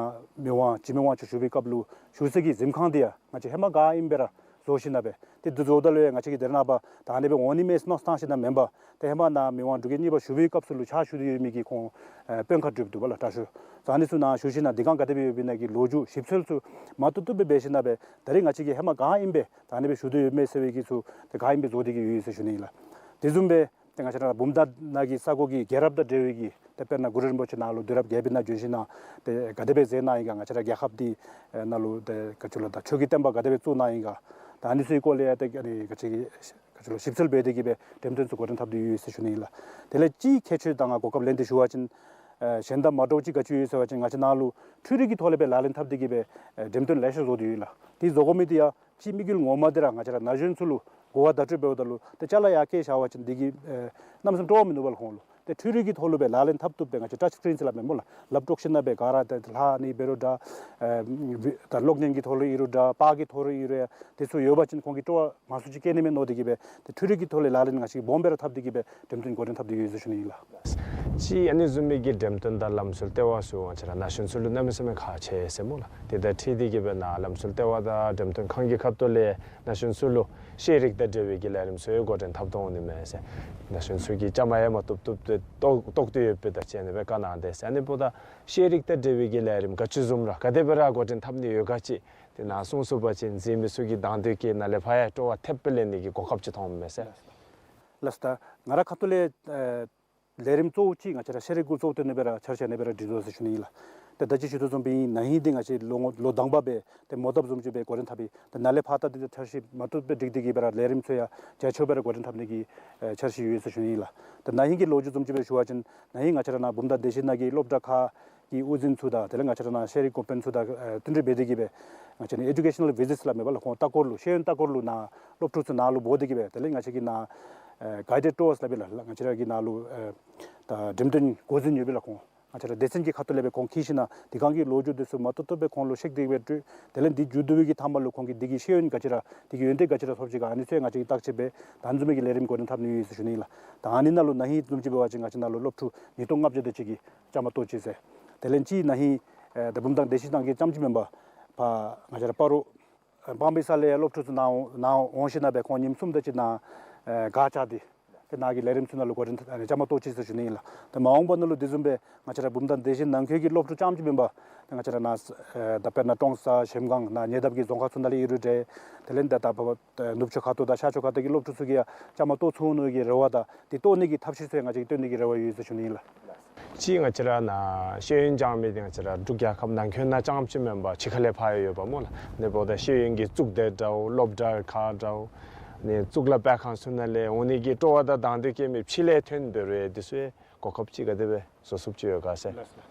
མི་དབང་འཇིགས་མེད་དབང་ཕྱུག་བཞུགས་པའི་སྐབས་ལུ་བཞུགས་སའི་གི་གཟིམ་ཁང་འདི་ཡང་ང་བཅས་ཧེ་མ་ག་ཨིནམ་སྦེ་ར་བཟོ་ཞིན་ན་སྦེ་ཏེ་འདི་བཟོཝ་ད་ལུ་ཡང་ང་བཅས་ཀྱིས་ད་རེས་ནངས་པ་ད་ཨ་ནི་སྦེ་འོང་ནི་མས་མནོ་བསམ་བཏང་ཞིན་ན་མེན་པར་ཏེ་ཧེ་མ་ནཱ་མི་དབང་འབྲུག་རྒྱལ་གཉིས་པ་བཞུགས་པའི་སྐབས་སུ་ལུ་ཕྱག་ཞུ་སྟེ་ཡོད་མི་གི་ཁོང་ཨེ་དཔོན་ཁག་གྲུབ་འདུག་པ་ལགས། དྲག་ཤོས་ཨ་ནི་ཚུ་ནཱ་ཞུ་ཞིན་ན་འདི་ག་ག་དེ་སྦེ་ཡོདཔ་ཨིན་ན་གི་ལོ་རྒྱུས་ཞིབ་འཚོལ་ཚུ་མ་ཏོག་ཏོ་སྦེ་འབད་ཞིན་ན་སྦེ་ད་རེས་ང་བཅས་ཀྱིས་ཧེ་མ་ག་ཨིནམ་སྦེ་ད་ཨ་ནི་སྦེ་ཞུ་སྟེ་ཡོད་མས་ཟེར་བའི་གི་ཚུ་ཏེ་ག་ཨིནམ་སྦེ་བཟོ་སྟེ་གི་ཡོད་ཟེར་ཞུ་ནི་ལགས། དེ་བཟུམ་སྦེ་ཏེ་ང་བཅས་ར་བུམ་ཐང་ནང་གི་ས་གོ་གི་རྒྱལ་རབས་དང་འབྲེལ་བའི་གི་ཏེ་དཔེར་ན་གུ་རུ་རིན་པོ་ཆེ་ནཱ་ལུ་དུས་རབས་བརྒྱད་པའི་ནང་བྱོན་ཞིན་ན་ཏེ་ག་དེ་སྦེ་མཛད་གནང་ཡི་ག་ང་བཅས་ར་རྒྱལ་ཁབ་འདི་ནང་ལུ་ཏེ་ག་ཅི་ལོ་ད་ཆོས་ཀྱི་བསྟན་པ་ག་དེ་སྦེ་བཙུགས་གནང་ཡི་ག་ད་ཨ་ནི་ཚུ་གི་སྐོར་ལས་ཡང་ཏེ་ཨ་ནི་ག་ཅི་གི་ག་ཅི་ལོ་ཞིབ་འཚོལ་འབད་དེ་གི་སྦེ་འགྲེམས་སྟོན་ཚུ་འགོ་འདྲེན་འཐབ་སྟེ་ཡོད་ཟེར་ཞུ་ནི་ལགས། དེ་ལས་གཅིག་ཁྱད་ཆོས་ད་ང་གོ་སྐབས་ལེན་ཏེ་ཞུ་བ་ཅིན་ཨེ་གཞན་དང་མ་འདྲཝ་ཅིག་ག་ཅི་ཡོད་ཟེར་བ་ཅིན་ང་བཅས་ནཱ་ལུ་འཕྲུལ་རིག་གི་ཐོག་ལས་སྦེ་ལག་ལེན་འཐབ་སྟེ་གི་སྦེ་ཨེ་འགྲེམས་སྟོན་ལེ་ཤ་བཟོ་སྟེ་ཡོད་ལགས། དེ་བཟོ་དགོ་མི་དེ་ཡང་གཅིག་དམིགས་ཡུལ་ངོ་མ་དེ་ར་ང་བཅས་ར་ན་གཞོན་ཚུ་ལུ་གོ་བ་བརྡ་སྤྲོད་འབདཝ་ད་ལུ་ཏེ་ཅ་ལ་ཡར་བཀལ་བཞག་པ་ཅིན་དེ་གིས་ཨེ་གནམ་མེད་ས་མེད་སྤྲོ་བ་མིན་འདུག་པ་ལགས་ཁོང་ལུ། ཏེ་འཕྲུལ་རིག་གི་ཐོག་ལུ་སྦེ་ལག་ལེན་འཐབ་བཏུབ་སྦེ་ང་བཅས་ཊཆ་སི་ཀི་རིན་ཟེར་སླབ་མས་སྨོ་ལགས། ལགཔ་དཀྲོགས་ཞིན་ན་སྦེ་ག་ར་ཏེ་ལྷ་ཨ་ནི་འབད་རུང་འདྲ་ཨེ་ད་གློག་བརྙན་གྱི་ཐོག་ལུ་ཨིན་རུང་འདྲ་པར་གྱི་ཐོག་ལུ་ཨིན་རུང་ཡང་དེ་ཚུ་ཡོད་པ་ཅིན་ཁོང་གིས་སྤྲོ་བ་མང་སུ་ཅིག་སྐྱེ་ནི་མས་མནོ་སྟེ་གི་སྦེ་ཏེ་འཕྲུལ་རིག་གི་ཐོག་ལས་ལག་ལེན་ང་བཅས་ཀྱིས་སྦོམ་སྦེ་ར་འཐབ་སྟེ་གི་སྦེ་འགྲེམས་སྟོན་འགོ་འདྲེན་འཐབ་སྟེ་ཡོད་ཟེར་ཞུ་ནི་ཨིན་ལགས། གཅིག་ཨ་ནི་བཟུམ་མའི་གི་འགྲེམས་སྟོན་དང་ལམ་སྲོལ་ལྟེ་བ་ཚུ་ང་བཅས་ར་ན་གཞོན་ཚུ་ལུ་གནམ་མེད་ས་མེད་ཁག་ཆེ་ཟེར་སྨོ་ལགས། དེ་དང་འཁྲིལ་ཏེ་གི་སྦེ་ནཱ་ལམ་སྲོལ་ལྟེ་བ་དང་འགྲེམས་སྟོན་ཁང་གི་ཁ་ཐུག་ལས་ན་གཞོན་ཚུ་ལུ་ཤེས་རིག་དང་འབྲེལ་བའི་གི་ལས་རིམ་ཚུ་ཡང་འགོ་འདྲེན་འཐབ་དོ་འོང་ནི་མས་ཟེར། ན་གཞོན་ཚུ་གིས་བཅའ་མར་ཡང་མ་བཏུབ་བཏུབ་སྟེ་བཏོག་བཏོག་སྟེ་ཡོདཔ་སྦེ་ད་ཅི་ཨ་ནི་སྦེ་བཀའ་གནང་སྟེ་ཟེར། ཨ་ནི་འབདཝ་ད་ཤེས་རིག་དང་འབྲེལ་བའི་གི་ལས་རིམ་ག་ཅི་བཟུམ་ར་ག་དེ་སྦེ་ར་འགོ་འདྲེན་འཐབ་ནི་ཡོད་ག་ཅིག་དེ་ནཱ་གསུངས་ཚུགས་པ་ཅིན་གཟིགས་མི་ཚུ་གིས་དང་འདོད་ཀྱིས་ནཱ་ལས་ཕར་ཡང་སྤྲོ་བ་ཐེབས་སྦེ་ལེན་ནི་གི་གོ་སྐབས་ཅིག་ཐོབ་འོང་མས་ཟེར། ལགས་སོ། ད་ང་ར་ཁ་ཐུག་ལས་ཨེ་ལས་རིམ་གཙོ་བོ་ཅིག་ང་བཅས་ར་ཤེས་རིག་གུ་གཙོ་བོ་བཏོན་ནི་སྦེ་ར་འཆར་གཞི་ཨ་ནི་སྦེ་ར་སྒྲིག་དོ་ཟེར་ཞུ་ནི་ཨིན་ལགས། ཏེ་ད་ཅི་ཞུ་དོ་བཟུམ་སྦེ་ཨིན། ན་ཧིང་འདི་ང་བཅས་ལོ་ངོ་ལོ་དང་པ་སྦེ་ཏེ་མོ་བཏབ་བཟུམ་ཅིག་སྦེ་འགོ་འདྲེན་འཐབ་ཨིན། ཏེ་ནཱ་ལས་ཕར་ད་འདི་ཏེ་འཆར་གཞི་མ་བཏུབ་སྦེ་སྒྲིག་སྟེ་གི་སྦེ་ར་ལས་རིམ་ཚུ་ཡང་རྒྱ་ཆེཝ་སྦེ་ར་འགོ་འདྲེན་འཐབ་ནི་གི་ཨེ་འཆར་གཞི་ཡོད་ཟེར་ཞུ་ནི་ཨིན་ལགས། ཏེ་ན་ཧིང་གི་ལོ་རྒྱུས་བཟུམ་ཅིག་སྦེ་ཞུ་བ་ཅིན་ན་ཧིང་ང་བཅས་ར་ནཱ་བུམ་ཐང་སྡེ་བཞི་ནང་གི་སློབ་གྲྭ་ཁག་གི་དབུ་འཛིན་ཚུ་དང་དེ་ལས་ང་བཅས་ར་ནཱ་ཤེས་རིག་འགོ་དཔོན་ཚུ་དང་ཨེ་བསྟུན་གྲོས་འབད་དེ་གི་སྦེ་ང་བཅས་ནི་ཨེ་ཌུ་ཀེ་ཤ་ནཱལ་བི་ཟིཊ་སླབ་མས་པ་ལགས། ཁོང་ལྟ་སྐོར་ལུ་ཤེས་ཡོན་ལྟ་སྐོར་ལུ་ནཱ་སློབ་ཕྲུག་ཚུ་ནཱ་ལུ་འབོ་སྟེ་གི་སྦེ་དེ་ལས་ང་བཅས་ཀྱིས་ནཱ་ཨེ་གའི་ཌེཌ་ཊུར་སླབ་ཨིན་ལགས། ང་བཅས་ར་གིས་ནཱ་ལུ་ཨེ་ད་འགྲེམས་སྟོན་འགོ་འཛིན་ཡོད་པས་ལགས། ཁོང་ང་བཅས་ར་སྡེ་ཚན་གྱི་ཁ་ཐུག་ལས་སྦེ་ཁོང་འཁྱིད་ཞིན་ན་དེ་སྒང་གི་ལོ་རྒྱུས་དེ་ཚུ་མ་ཏོག་ཏོ་སྦེ་ཁོང་ལུ་བཤད་དེ་གི་སྦེ་སྤྲོད། དེ་ལས་འདི་མཇུག་བསྡུ་བའི་གི་མཐའ་མ་ལུ་ཁོང་གིས་འདི་གི་ཤེས་ཡོན་ག་ཅི་ར་འདི་གི་ཡོན་ཏན་ག་ཅི་ར་ཐོབ་ཅི་ག་ཨ་ནི་ཚུ་ཡང་ང་བཅས་ཀྱིས་བརྟག་དཔྱད་འབད་ད་བཟུམ་མའི་གི་ལས་རིམ་འགོ་འདྲེན་འཐབ་ནི་ཡོད་ཟེར་ཞུ་ནི་ཨིན་ལགས། ད་ཨ་ནི་ནང་ལུ་ན་ཧིང་བཟུམ་ཅིག་འབད་བ་ཅིན་ང་བཅས་ནཱ་ལུ་སློབ་ཕྲུག་ཉིས་སྟོང་ལྔ་བརྒྱ་དེ་ཅིག་གིས་བཅའ་མར་གཏོགས་ཅི་ཟེར། དེ་ལས་གཅིག་ན་ཧིང་ཨེ་ད་བུམ་ཐང་སྡེ་བཞི་ནང་གི་རྐྱངམ་ཅིག་མེན་པར་ཕར་ང་བཅས་ར་སྤ་རོ་ཨེ་སྤང་སྦིས་ས་ལས་སློབ་ཕྲུག་ཚུ་ནཱ་ནཱ་འོང་ཞིན་ན་སྦེ་ཁོང་ཉིནམ་གསུམ་དེ་ཅིག་ནཱ་ཨེ་ག་ཅ་དེ་ ཏེ་ནཱ་གི་ལས་རིམ་ཚུ་ནང་ལུ་འགོ་འདྲེན་ཨ་ནི་བཅའ་མར་གཏོགས་ཅི་ཟེར་ཞུ་ནི་ཨིན་ལགས། ཏེ་མ་འོངས་པ་ནང་ལུ་དེ་བཟུམ་སྦེ་ང་བཅས་ར་བུམ་ཐང་དེ་བཞིན་ནང་འཁོད་ཀྱི་སློབ་ཕྲུག་རྐྱངམ་ཅིག་མེན་པར་ཏེ་ང་བཅས་ར་ནཱ་ཨེ་ད་དཔེར་ན་ཀྲོང་གསར་གཞལམ་སྒང་ནཱ་ཉེ་འདབས་ཀྱི་རྫོང་ཁག་ཚུ་ནང་ལས་ཨིན་རུང་འདྲ། དེ་ལས་ད་ད་ཕར་ནུབ་ཕྱོགས་ཁ་ཐུག་དང་ཤར་ཕྱོགས་ཁ་ཐུག་གི་སློབ་ཕྲུག་ཚུ་གིས་ཡང་བཅའ་མར་གཏོགས་ཚུགས་ནི་གི་རེ་བ་དང་དེ་གཏོགས་ནི་གི་ཐབས་ཤེས་ཚུ་ཡང་ང་བཅས་ཀྱིས་སྟོན་ནི་གི་རེ་བ་ཡོད་ཟེར་ཞུ་ནི་ཨིན་ལགས། གཅིག་ང་བཅས་ར་ནཱ་ཤེས་ཡོན་སྦྱང་མི་འདི་ང་བཅས་ར་འབྲུག་རྒྱལ་ཁབ་ནང་འཁོད་ནང་རྐྱངམ་ཅིག་མེན་པར་ཕྱི་ཁ་ལས་ཕར་ཡང་ཡོདཔ་སྨོ་ལགས། ཨ་ནི་འབདཝ་ད་ཤེས་ཡོན་གྱི་གཙུག་སྡེ་འདྲཝ་སློབ་གྲྭ་ཁག་འདྲཝ་ཨ་ནི་གཙུག་ལག་སྤེལ་ཁང་ཚུ་ནང་ལས་འོང་ནི་གི་སྤྲོ་བ་དང་དང་འདོད་བསྐྱེད་མི་ཕྱི་ལས་ཐོན་འབད་རུང་དེ་ཚུ་གོ་སྐབས་ཅིག་ག་དེ་སྦེ་བཟོ་ཚུགསཔ་ཅིག་ཡོད་ག་ཟེར།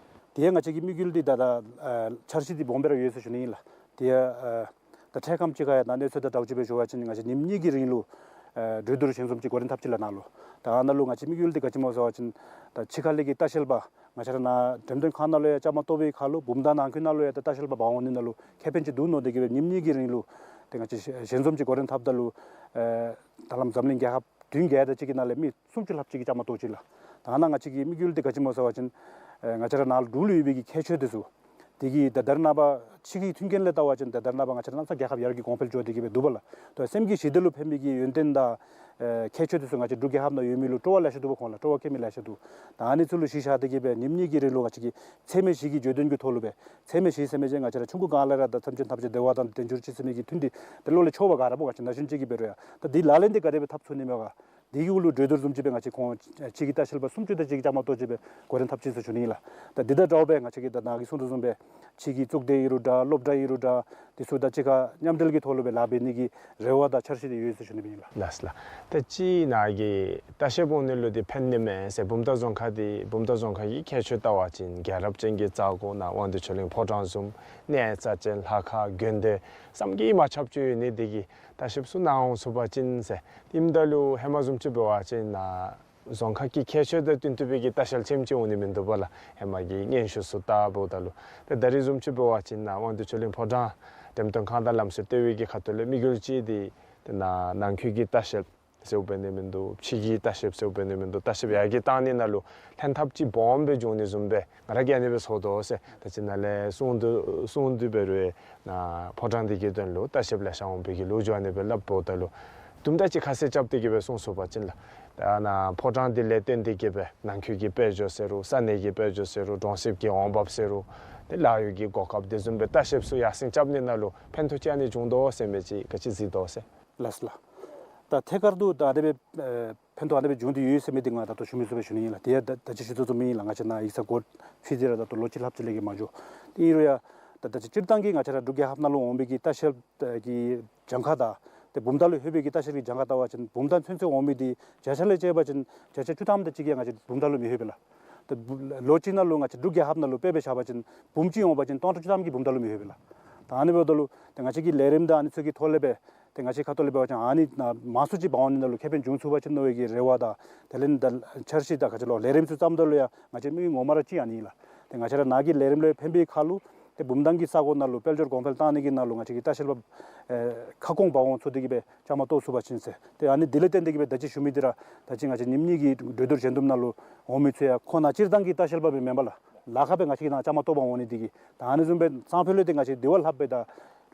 དེ་ཡང་ང་བཅས་ཀྱི་དམིགས་ཡུལ་འདི་ད་ད་ཨ་འཆར་གཞི་འདི་སྦོམ་སྦེ་ར་ཡོད་ཟེར་ཞུ་ནི་ཨིན་ལགས། དེ་ཡང་ཨ་ད་འཕྲལ་ཁམས་ཅིག་ཁར་ཡང་ད་གནས་ཚུལ་དང་འདྲཝ་ཅིག་སྦེ་ཞུ་བ་ཅིན་ང་བཅས་ཉིནམ་གཉིས་ཀྱི་རིང་ལུ་ཨེ་གྲོས་བསྡུར་ཞལ་འཛོམས་ཅིག་འགོ་འདྲེན་འཐབ་ཅི་ལགས་ནཱ་ལུ། ད་ཨ་ནཱ་ལུ་ང་བཅས་དམིགས་ཡུལ་འདི་ག་ཅི་སྨོ་ཟེར་བ་ཅིན་ད་ཕྱི་ཁ་ལས་ཀྱི་ལྟ་བཤལ་པ་ང་བཅས་ར་ནཱ་འགྲེམས་སྟོན་ཁང་ནང་ལུ་ཡང་བཅའ་མར་གཏོགས་པའི་ཁར་ལུ་བུམ་ཐང་ནང་འཁོད་ནང་ལུ་ཡང་ད་ལྟ་བཤལ་པ་འབག་འོང་ནི་ནང་ལུ་ཁེ་ཕན་ཅིག་འདུག་མནོ་སྟེ་གིས་སྦེ་ཉིནམ་གཉིས་ཀྱི་རིང་ལུ་ཏེ་ང་བཅས་ཞལ་འཛོམས་ཅིག་འགོ་འདྲེན་འཐབ་ད་ལུ་ཨེ་ད་ལམ་འཛམ་གླིང་རྒྱལ་ཁབ་བདུན་བརྒྱད་དེ་ཅིག་གི་ནང་ལས་མི་སུམ་ཅུ་ལྷགཔ་ཅིག་གིས་བཅའ་མར་གཏོགས་ཅི་ལགས། ད་ནཱ་ང་བཅས་ཀྱི་དམིགས་ཡུལ་འདི་ག་ཅི་སྨོ་ཟེར་བ་ཅིན་ཨེ་ང་བཅས་ར་ནཱ་འབྲུག་ལུ་ཡོད་པའི་གི་ཁྱད་ཆོས་དེ་ཚུ་དེ་གིས་ད་ད་རེས་ནངས་པ་ཕྱི་གི་མཐུན་རྐྱེན་ལས་བལྟ་བ་ཅིན་ད་ད་རེས་ནངས་པ་ང་བཅས་ར་གནམ་ས་རྒྱལ་ཁབ་ཡར་རྒྱས་གོང་འཕེལ་འགྱོ་སྟེ་གིས་སྦེ་འདུག་པ་ལགས། ད་སེམས་ཀྱི་ཞི་བདེ་ལུ་ཕན་པའི་གི་ཡོན་ཏན་དང་ཨེ་ཁྱད་ཆོས་དེ་ཚུ་ང་བཅས་འབྲུག་རྒྱལ་ཁབ་ནང་ཡོད་མི་ལུ་སྤྲོ་བ་ལེ་ཤ་འདུག་པ། ཁོང་ལུ་སྤྲོ་བ་བསྐྱེད་མི་ལེ་ཤ་འདུག། ད་ཨ་ནི་ཚུ་ལུ་གཞི་བཞག་སྟེ་གིས་སྦེ་ཉིནམ་གཉིས་ཀྱི་རིང་ལུ་ང་བཅས་ཀྱིས་འཚེ་མེད་ཞི་བའི་བརྗོད་དོན་གྱི་ཐོག་ལུ་སྦེ་འཚེ་མེད་ཞི་ཟེར་མི་ཅིག་ང་བཅས་ར་ཆུང་ཀུ་སྒང་ལས་ར་ད་ཐམས་ཅད་ཐམས་ཅད་བདེ་བ་དང་ལྡན་གྱུར་ཅིག་ཟེར་མི་གི་ཐུན་འདི་ད་བློ་ལས་འཆར་བ་ག་ར་སྨོ་ང་བཅས་ན་གཞོན་ཅིག་གིས་འབད་རུང་ཡང་ད་འདི་ལག་ལེན་འདི་ག་དེ་སྦེ་འཐབ་ཚུགས་ནི་མས་ག། དེ་གི་འོག་ལུ་གྲོས་བསྡུར་བཟུམ་ཅིག་སྦེ་ང་བཅས་ཁོང་ཕྱི་གི་ལྟ་བཤལ་པ་སུམ་ཅུ་དེ་ཅིག་བཅའ་མར་གཏོགས་ཅིག་སྦེ་འགོ་འདྲེན་འཐབ་ཅི་ཟེར་ཞུ་ནི་ཨིན་ལགས། ད་འདི་དང་འདྲཝ་སྦེ་ང་བཅས་ཀྱི་ད་ནཱ་གིས་གསུངས་དོ་བཟུམ་སྦེ་ཕྱི་གི་གཙུག་སྡེ་ཨིན་རུང་འདྲ་སློབ་གྲྭ་ཨིན་རུང་འདྲ་དེ་ཚུ་དང་གཅིག་ཁར་མཉམ་འབྲེལ་གྱི་ཐོག་ལུ་སྦེ་ལཱ་འབད་ནི་གི་རེ་བ་དང་འཆར་གཞི་འདི་ཡོད་ཟེར་ཞུ་ནི་ཨིན་ལགས། ལགས་ལགས། ད་ཅི་ནཱ་གིས་ལྟ་བཤལ་འོང་ནི་ལུ་འདི་ཕན་ནི་མས་ཟེར་བུམ་ཐང་རྫོང་ཁག་འདི་བུམ་ཐང་རྫོང་ཁག་གི་ཁྱད་ཆོས་བལྟ་བ་ཅིན་རྒྱལ་རབས་ཅན་གྱི་རྩ་འགོ་ནཱ་དབང་འདུས་ཆོས་གླིང་ཕོ་བྲང་བཟུམ་གནས་རྩ་ཅན་ལྷ་ཁང་དགོན་སྡེ་བསམ་གྱིས་མ་ཁྱབ་ཅིག་ཡོད་ནི་འདི་གིས་ལྟ་བཤལཔ་ཚུ་ནཱ་འོང་ཚུགས་པ་ཅིན་ཟེར། དེ་འབདཝ་ད་ལུ་ཧེ་མ་བཟུམ་ཅིག་འབད་བ་ཅིན་ནཱ་རྫོང་ཁག་གི་ཁྱད་ཆོས་དང་བསྟུན་ཏེ་སྦེ་གི་ལྟ་བཤལ་ཅིག་ཅིག་འོང་ནི་མིན་འདུག་པ་ལགས། ཧེ་མ་གི་སྙན་ཞུ་ཚུ་བལྟཝ་ད་ལུ། ཏེ་ད་རེས་བཟུམ་ཅིག་འབད་བ་ཅིན་ནཱ་དབང་འདུས་ཆོས་གླིང་ཕོ་བྲང་འགྲེམས་སྟོན་ཁང་དང་ལམ་སྲོལ་ལྟེ་བའི་གི་ཁ་ཐུག་ལས་དམིགས་ཡུལ་ཅིག་འདི་ཏེ་ནཱ་ནང་འཁོད་ཀྱི་ལྟ་བཤལ་ཟེརཝ་འབད་ནི་མིན་འདུག། ཕྱི་གི་ལྟ་བཤལ་ཟེརཝ་འབད་ནི་མིན་འདུག། ལྟ་བཤལ་ཡར་རྒྱས་བཏང་ནི་ནང་ལུ་ལྷན་ཐབས་ཅིག་སྦོམ་སྦེ་འབྱུང་ནི་བཟུམ་སྦེ་ང་ར་གིས་ཨ་ནི་སྦེ་ཚོར་དོ་ཟེར། ད་ཅི་ནཱ་ལས་གསུང་དོ་གསུང་དོ་འབད་རུང་ནཱ་ཕོ་བྲང་འདི་གི་དོན་ལུ་ལྟ་བཤལཔ་ལེ་ཤ་འོང་པའི་གི་ལོ་རྒྱུས་ཨ་ནི་སྦེ་སླབ་འབདཝ་ད་ལུ་དུམ་གྲ་ཅིག་ཁ་གསལ་རྐྱབ་སྟེ་གི་སྦེ་གསུང་ཚུགས་པ་ཅིན་ལགས། ད་ནཱ་ཕོ་བྲང་འདི་ལས་བརྟེན་ཏེ་གི་སྦེ་ནང་འཁོད་ཀྱི་དཔལ་འབྱོར་ཟེར་རུང་ས་གནས་ཀྱི་དཔལ་འབྱོར་ཟེར་རུང་གྲོང་གསེབ་ཀྱི་འོང་འབབ་ཟེར་རུང་ཏེ་ལཱ་གཡོག་གི་གོ་སྐབས་དེ་བཟུམ་སྦེ་ལྟ་བཤལཔ་ཚུ་ཡར་སེང་རྐྱབ་ནི་ནང་ལུ་ཕན་ཐོགས་ཅིག་ཨ་ནི་བྱུང་དོ་ཟེར་མི་ཅིག་ག་ཅི་གཟིགས་དོ་ཟེར། ལགས་ལགས། ད་ཐད་ཀར་དུ་ད་ཨ་ནི་སྦེ་ཨེ་ཕན་ཐོགས་ཨ་ནི་སྦེ་བྱུང་སྟེ་ཡོད་ཟེར་མི་འདི་ང་ད་ལྟོ་ཞུ་མི་ཚུགས་པས་ཞུ་ནི་ཨིན་ལགས། དེ་ཡང་ད་ད་ཅི་ཞུ་དོ་བཟུམ་ཨིན་ལགས། ང་བཅས་ནཱ་ཡིག་ཚང་འགོ་ཕྱེ་སྟེ་ར་ད་ལྟོ་ལོ་གཅིག་ལྷགཔ་ཅིག་ལས་བརྒལ་མ་འགྱོ། དེ་ཨིན་རུང་ཡང་ད་ད་ཅི་སྤྱིར་བཏང་གི་ང་བཅས་ར་འབྲུག་རྒྱལ་ཁབ་ནང་ལུ་འོང་པའི་གི་ལྟ་བཤལ་གྱི་གྱངས་ཁ་དང་ཏེ་བུམ་ཐང་ལུ་ལྷོད་པའི་གི་ལྟ་བཤལ་གྱི་གྱངས་ཁ་བལྟ་བ་ཅིན་བུམ་ཐང་ཚུན་ཚོད་འོང་མི་འདི་བརྒྱ་ཆ་ལས་བཅད་པ་ཅིན་བརྒྱ་ཆ་བཅུ་ཐམ་དེ་ཅིག་གིས་ང་བཅས་བུམ་ཐང་ལུ་མི་ལྷོད་པས་ལགས། ཏེ་བུ་ལོ་གཅིག་ནང་ལུ་ང་བཅས་འབྲུག་རྒྱལ་ཁབ་ནང་ལུ་དཔེ་སྦེ་བཞག་པ་ཅིན་བུམ་ཅིག་འོང་པ་ཅིན་སྟོང་ཕྲག་བཅུ་ཐམ་གྱིས་བུམ་ཐང་ལུ་མི་ལྷོད་པས་ལགས། ད་ཨ་ནི་འབདཝ་ད་ལུ་ཏེ་ང་བཅས་ཀྱི་ལས་རིམ་དང་ཨ་ནི་ཚུ་གི་ཐོག་ལས་སྦེ་ཏེ་ང་བཅས་ཁ་ཐུག་ལས་འབད་བ་ཅིན་ཨ་ནི་ནཱ་མང་སུ་ཅིག་འབག་འོང་ནི་ནང་ལུ་ཁེ་ཕན་འབྱུང་ཚུགས་པ་ཅིན་མནོ་བའི་གི་རེ་བ་དང་དེ་ལས་ད་འཆར་གཞི་དང་ག་ཅི་ལོ་ལས་རིམ་ཚུ་བརྩམ་ད་ལུ་ཡང་ང་བཅས་དམིགས་ཡུལ་ངོ་མ་ར་གཅིག་ཨ་ནི་ཨིན་ལགས། ཏེ་ང་བཅས་ར་ནཱ་གི་ལས་རིམ་ལུ་ཕན་པའི་ཁར་ལུ་ཏེ་བུམ་ཐང་གི་ས་གོ་ནང་ལུ་དཔལ་འབྱོར་གོང་འཕེལ་བཏང་ནི་གི་ནང་ལུ་ང་བཅས་ཀྱི་ལྟ་བཤལ་པ་ཨེ་ཁ་སྐོང་འབག་འོང་ཚུགས་ཏེ་གི་སྦེ་བཅའ་མར་གཏོགས་ཚུགས་པ་ཅིན་ཟེར། ཏེ་ཨ་ནི་དེ་ལས་བརྟེན་ཏེ་གི་སྦེ་ད་ཅི་ཞུ་མི་འདི་ར་ད་ཅི་ང་བཅས་ཉིནམ་གཉིས་ཀྱི་གྲོས་བསྡུར་ཞལ་འཛོམས་ནང་ལུ་འོང་མི་ཚུ་ཡང་ཁོང་ནཱ་སྤྱིར་བཏང་གི་ལྟ་བཤལ་པ་སྦེ་མེན་པར་ལགས། ལཱ་ཁག་སྦེ་ང་བཅས་ཀྱི་ནང་བཅའ་མར་གཏོགས་པར་འོང་ནི་འདི་གིས་ད་ཨ་ནི་བཟུམ་སྦེ་སང་ཕོད་ལུ་ཏེ་ང་བཅས་འདི་བ་ལྷགཔ་སྦེ་ད་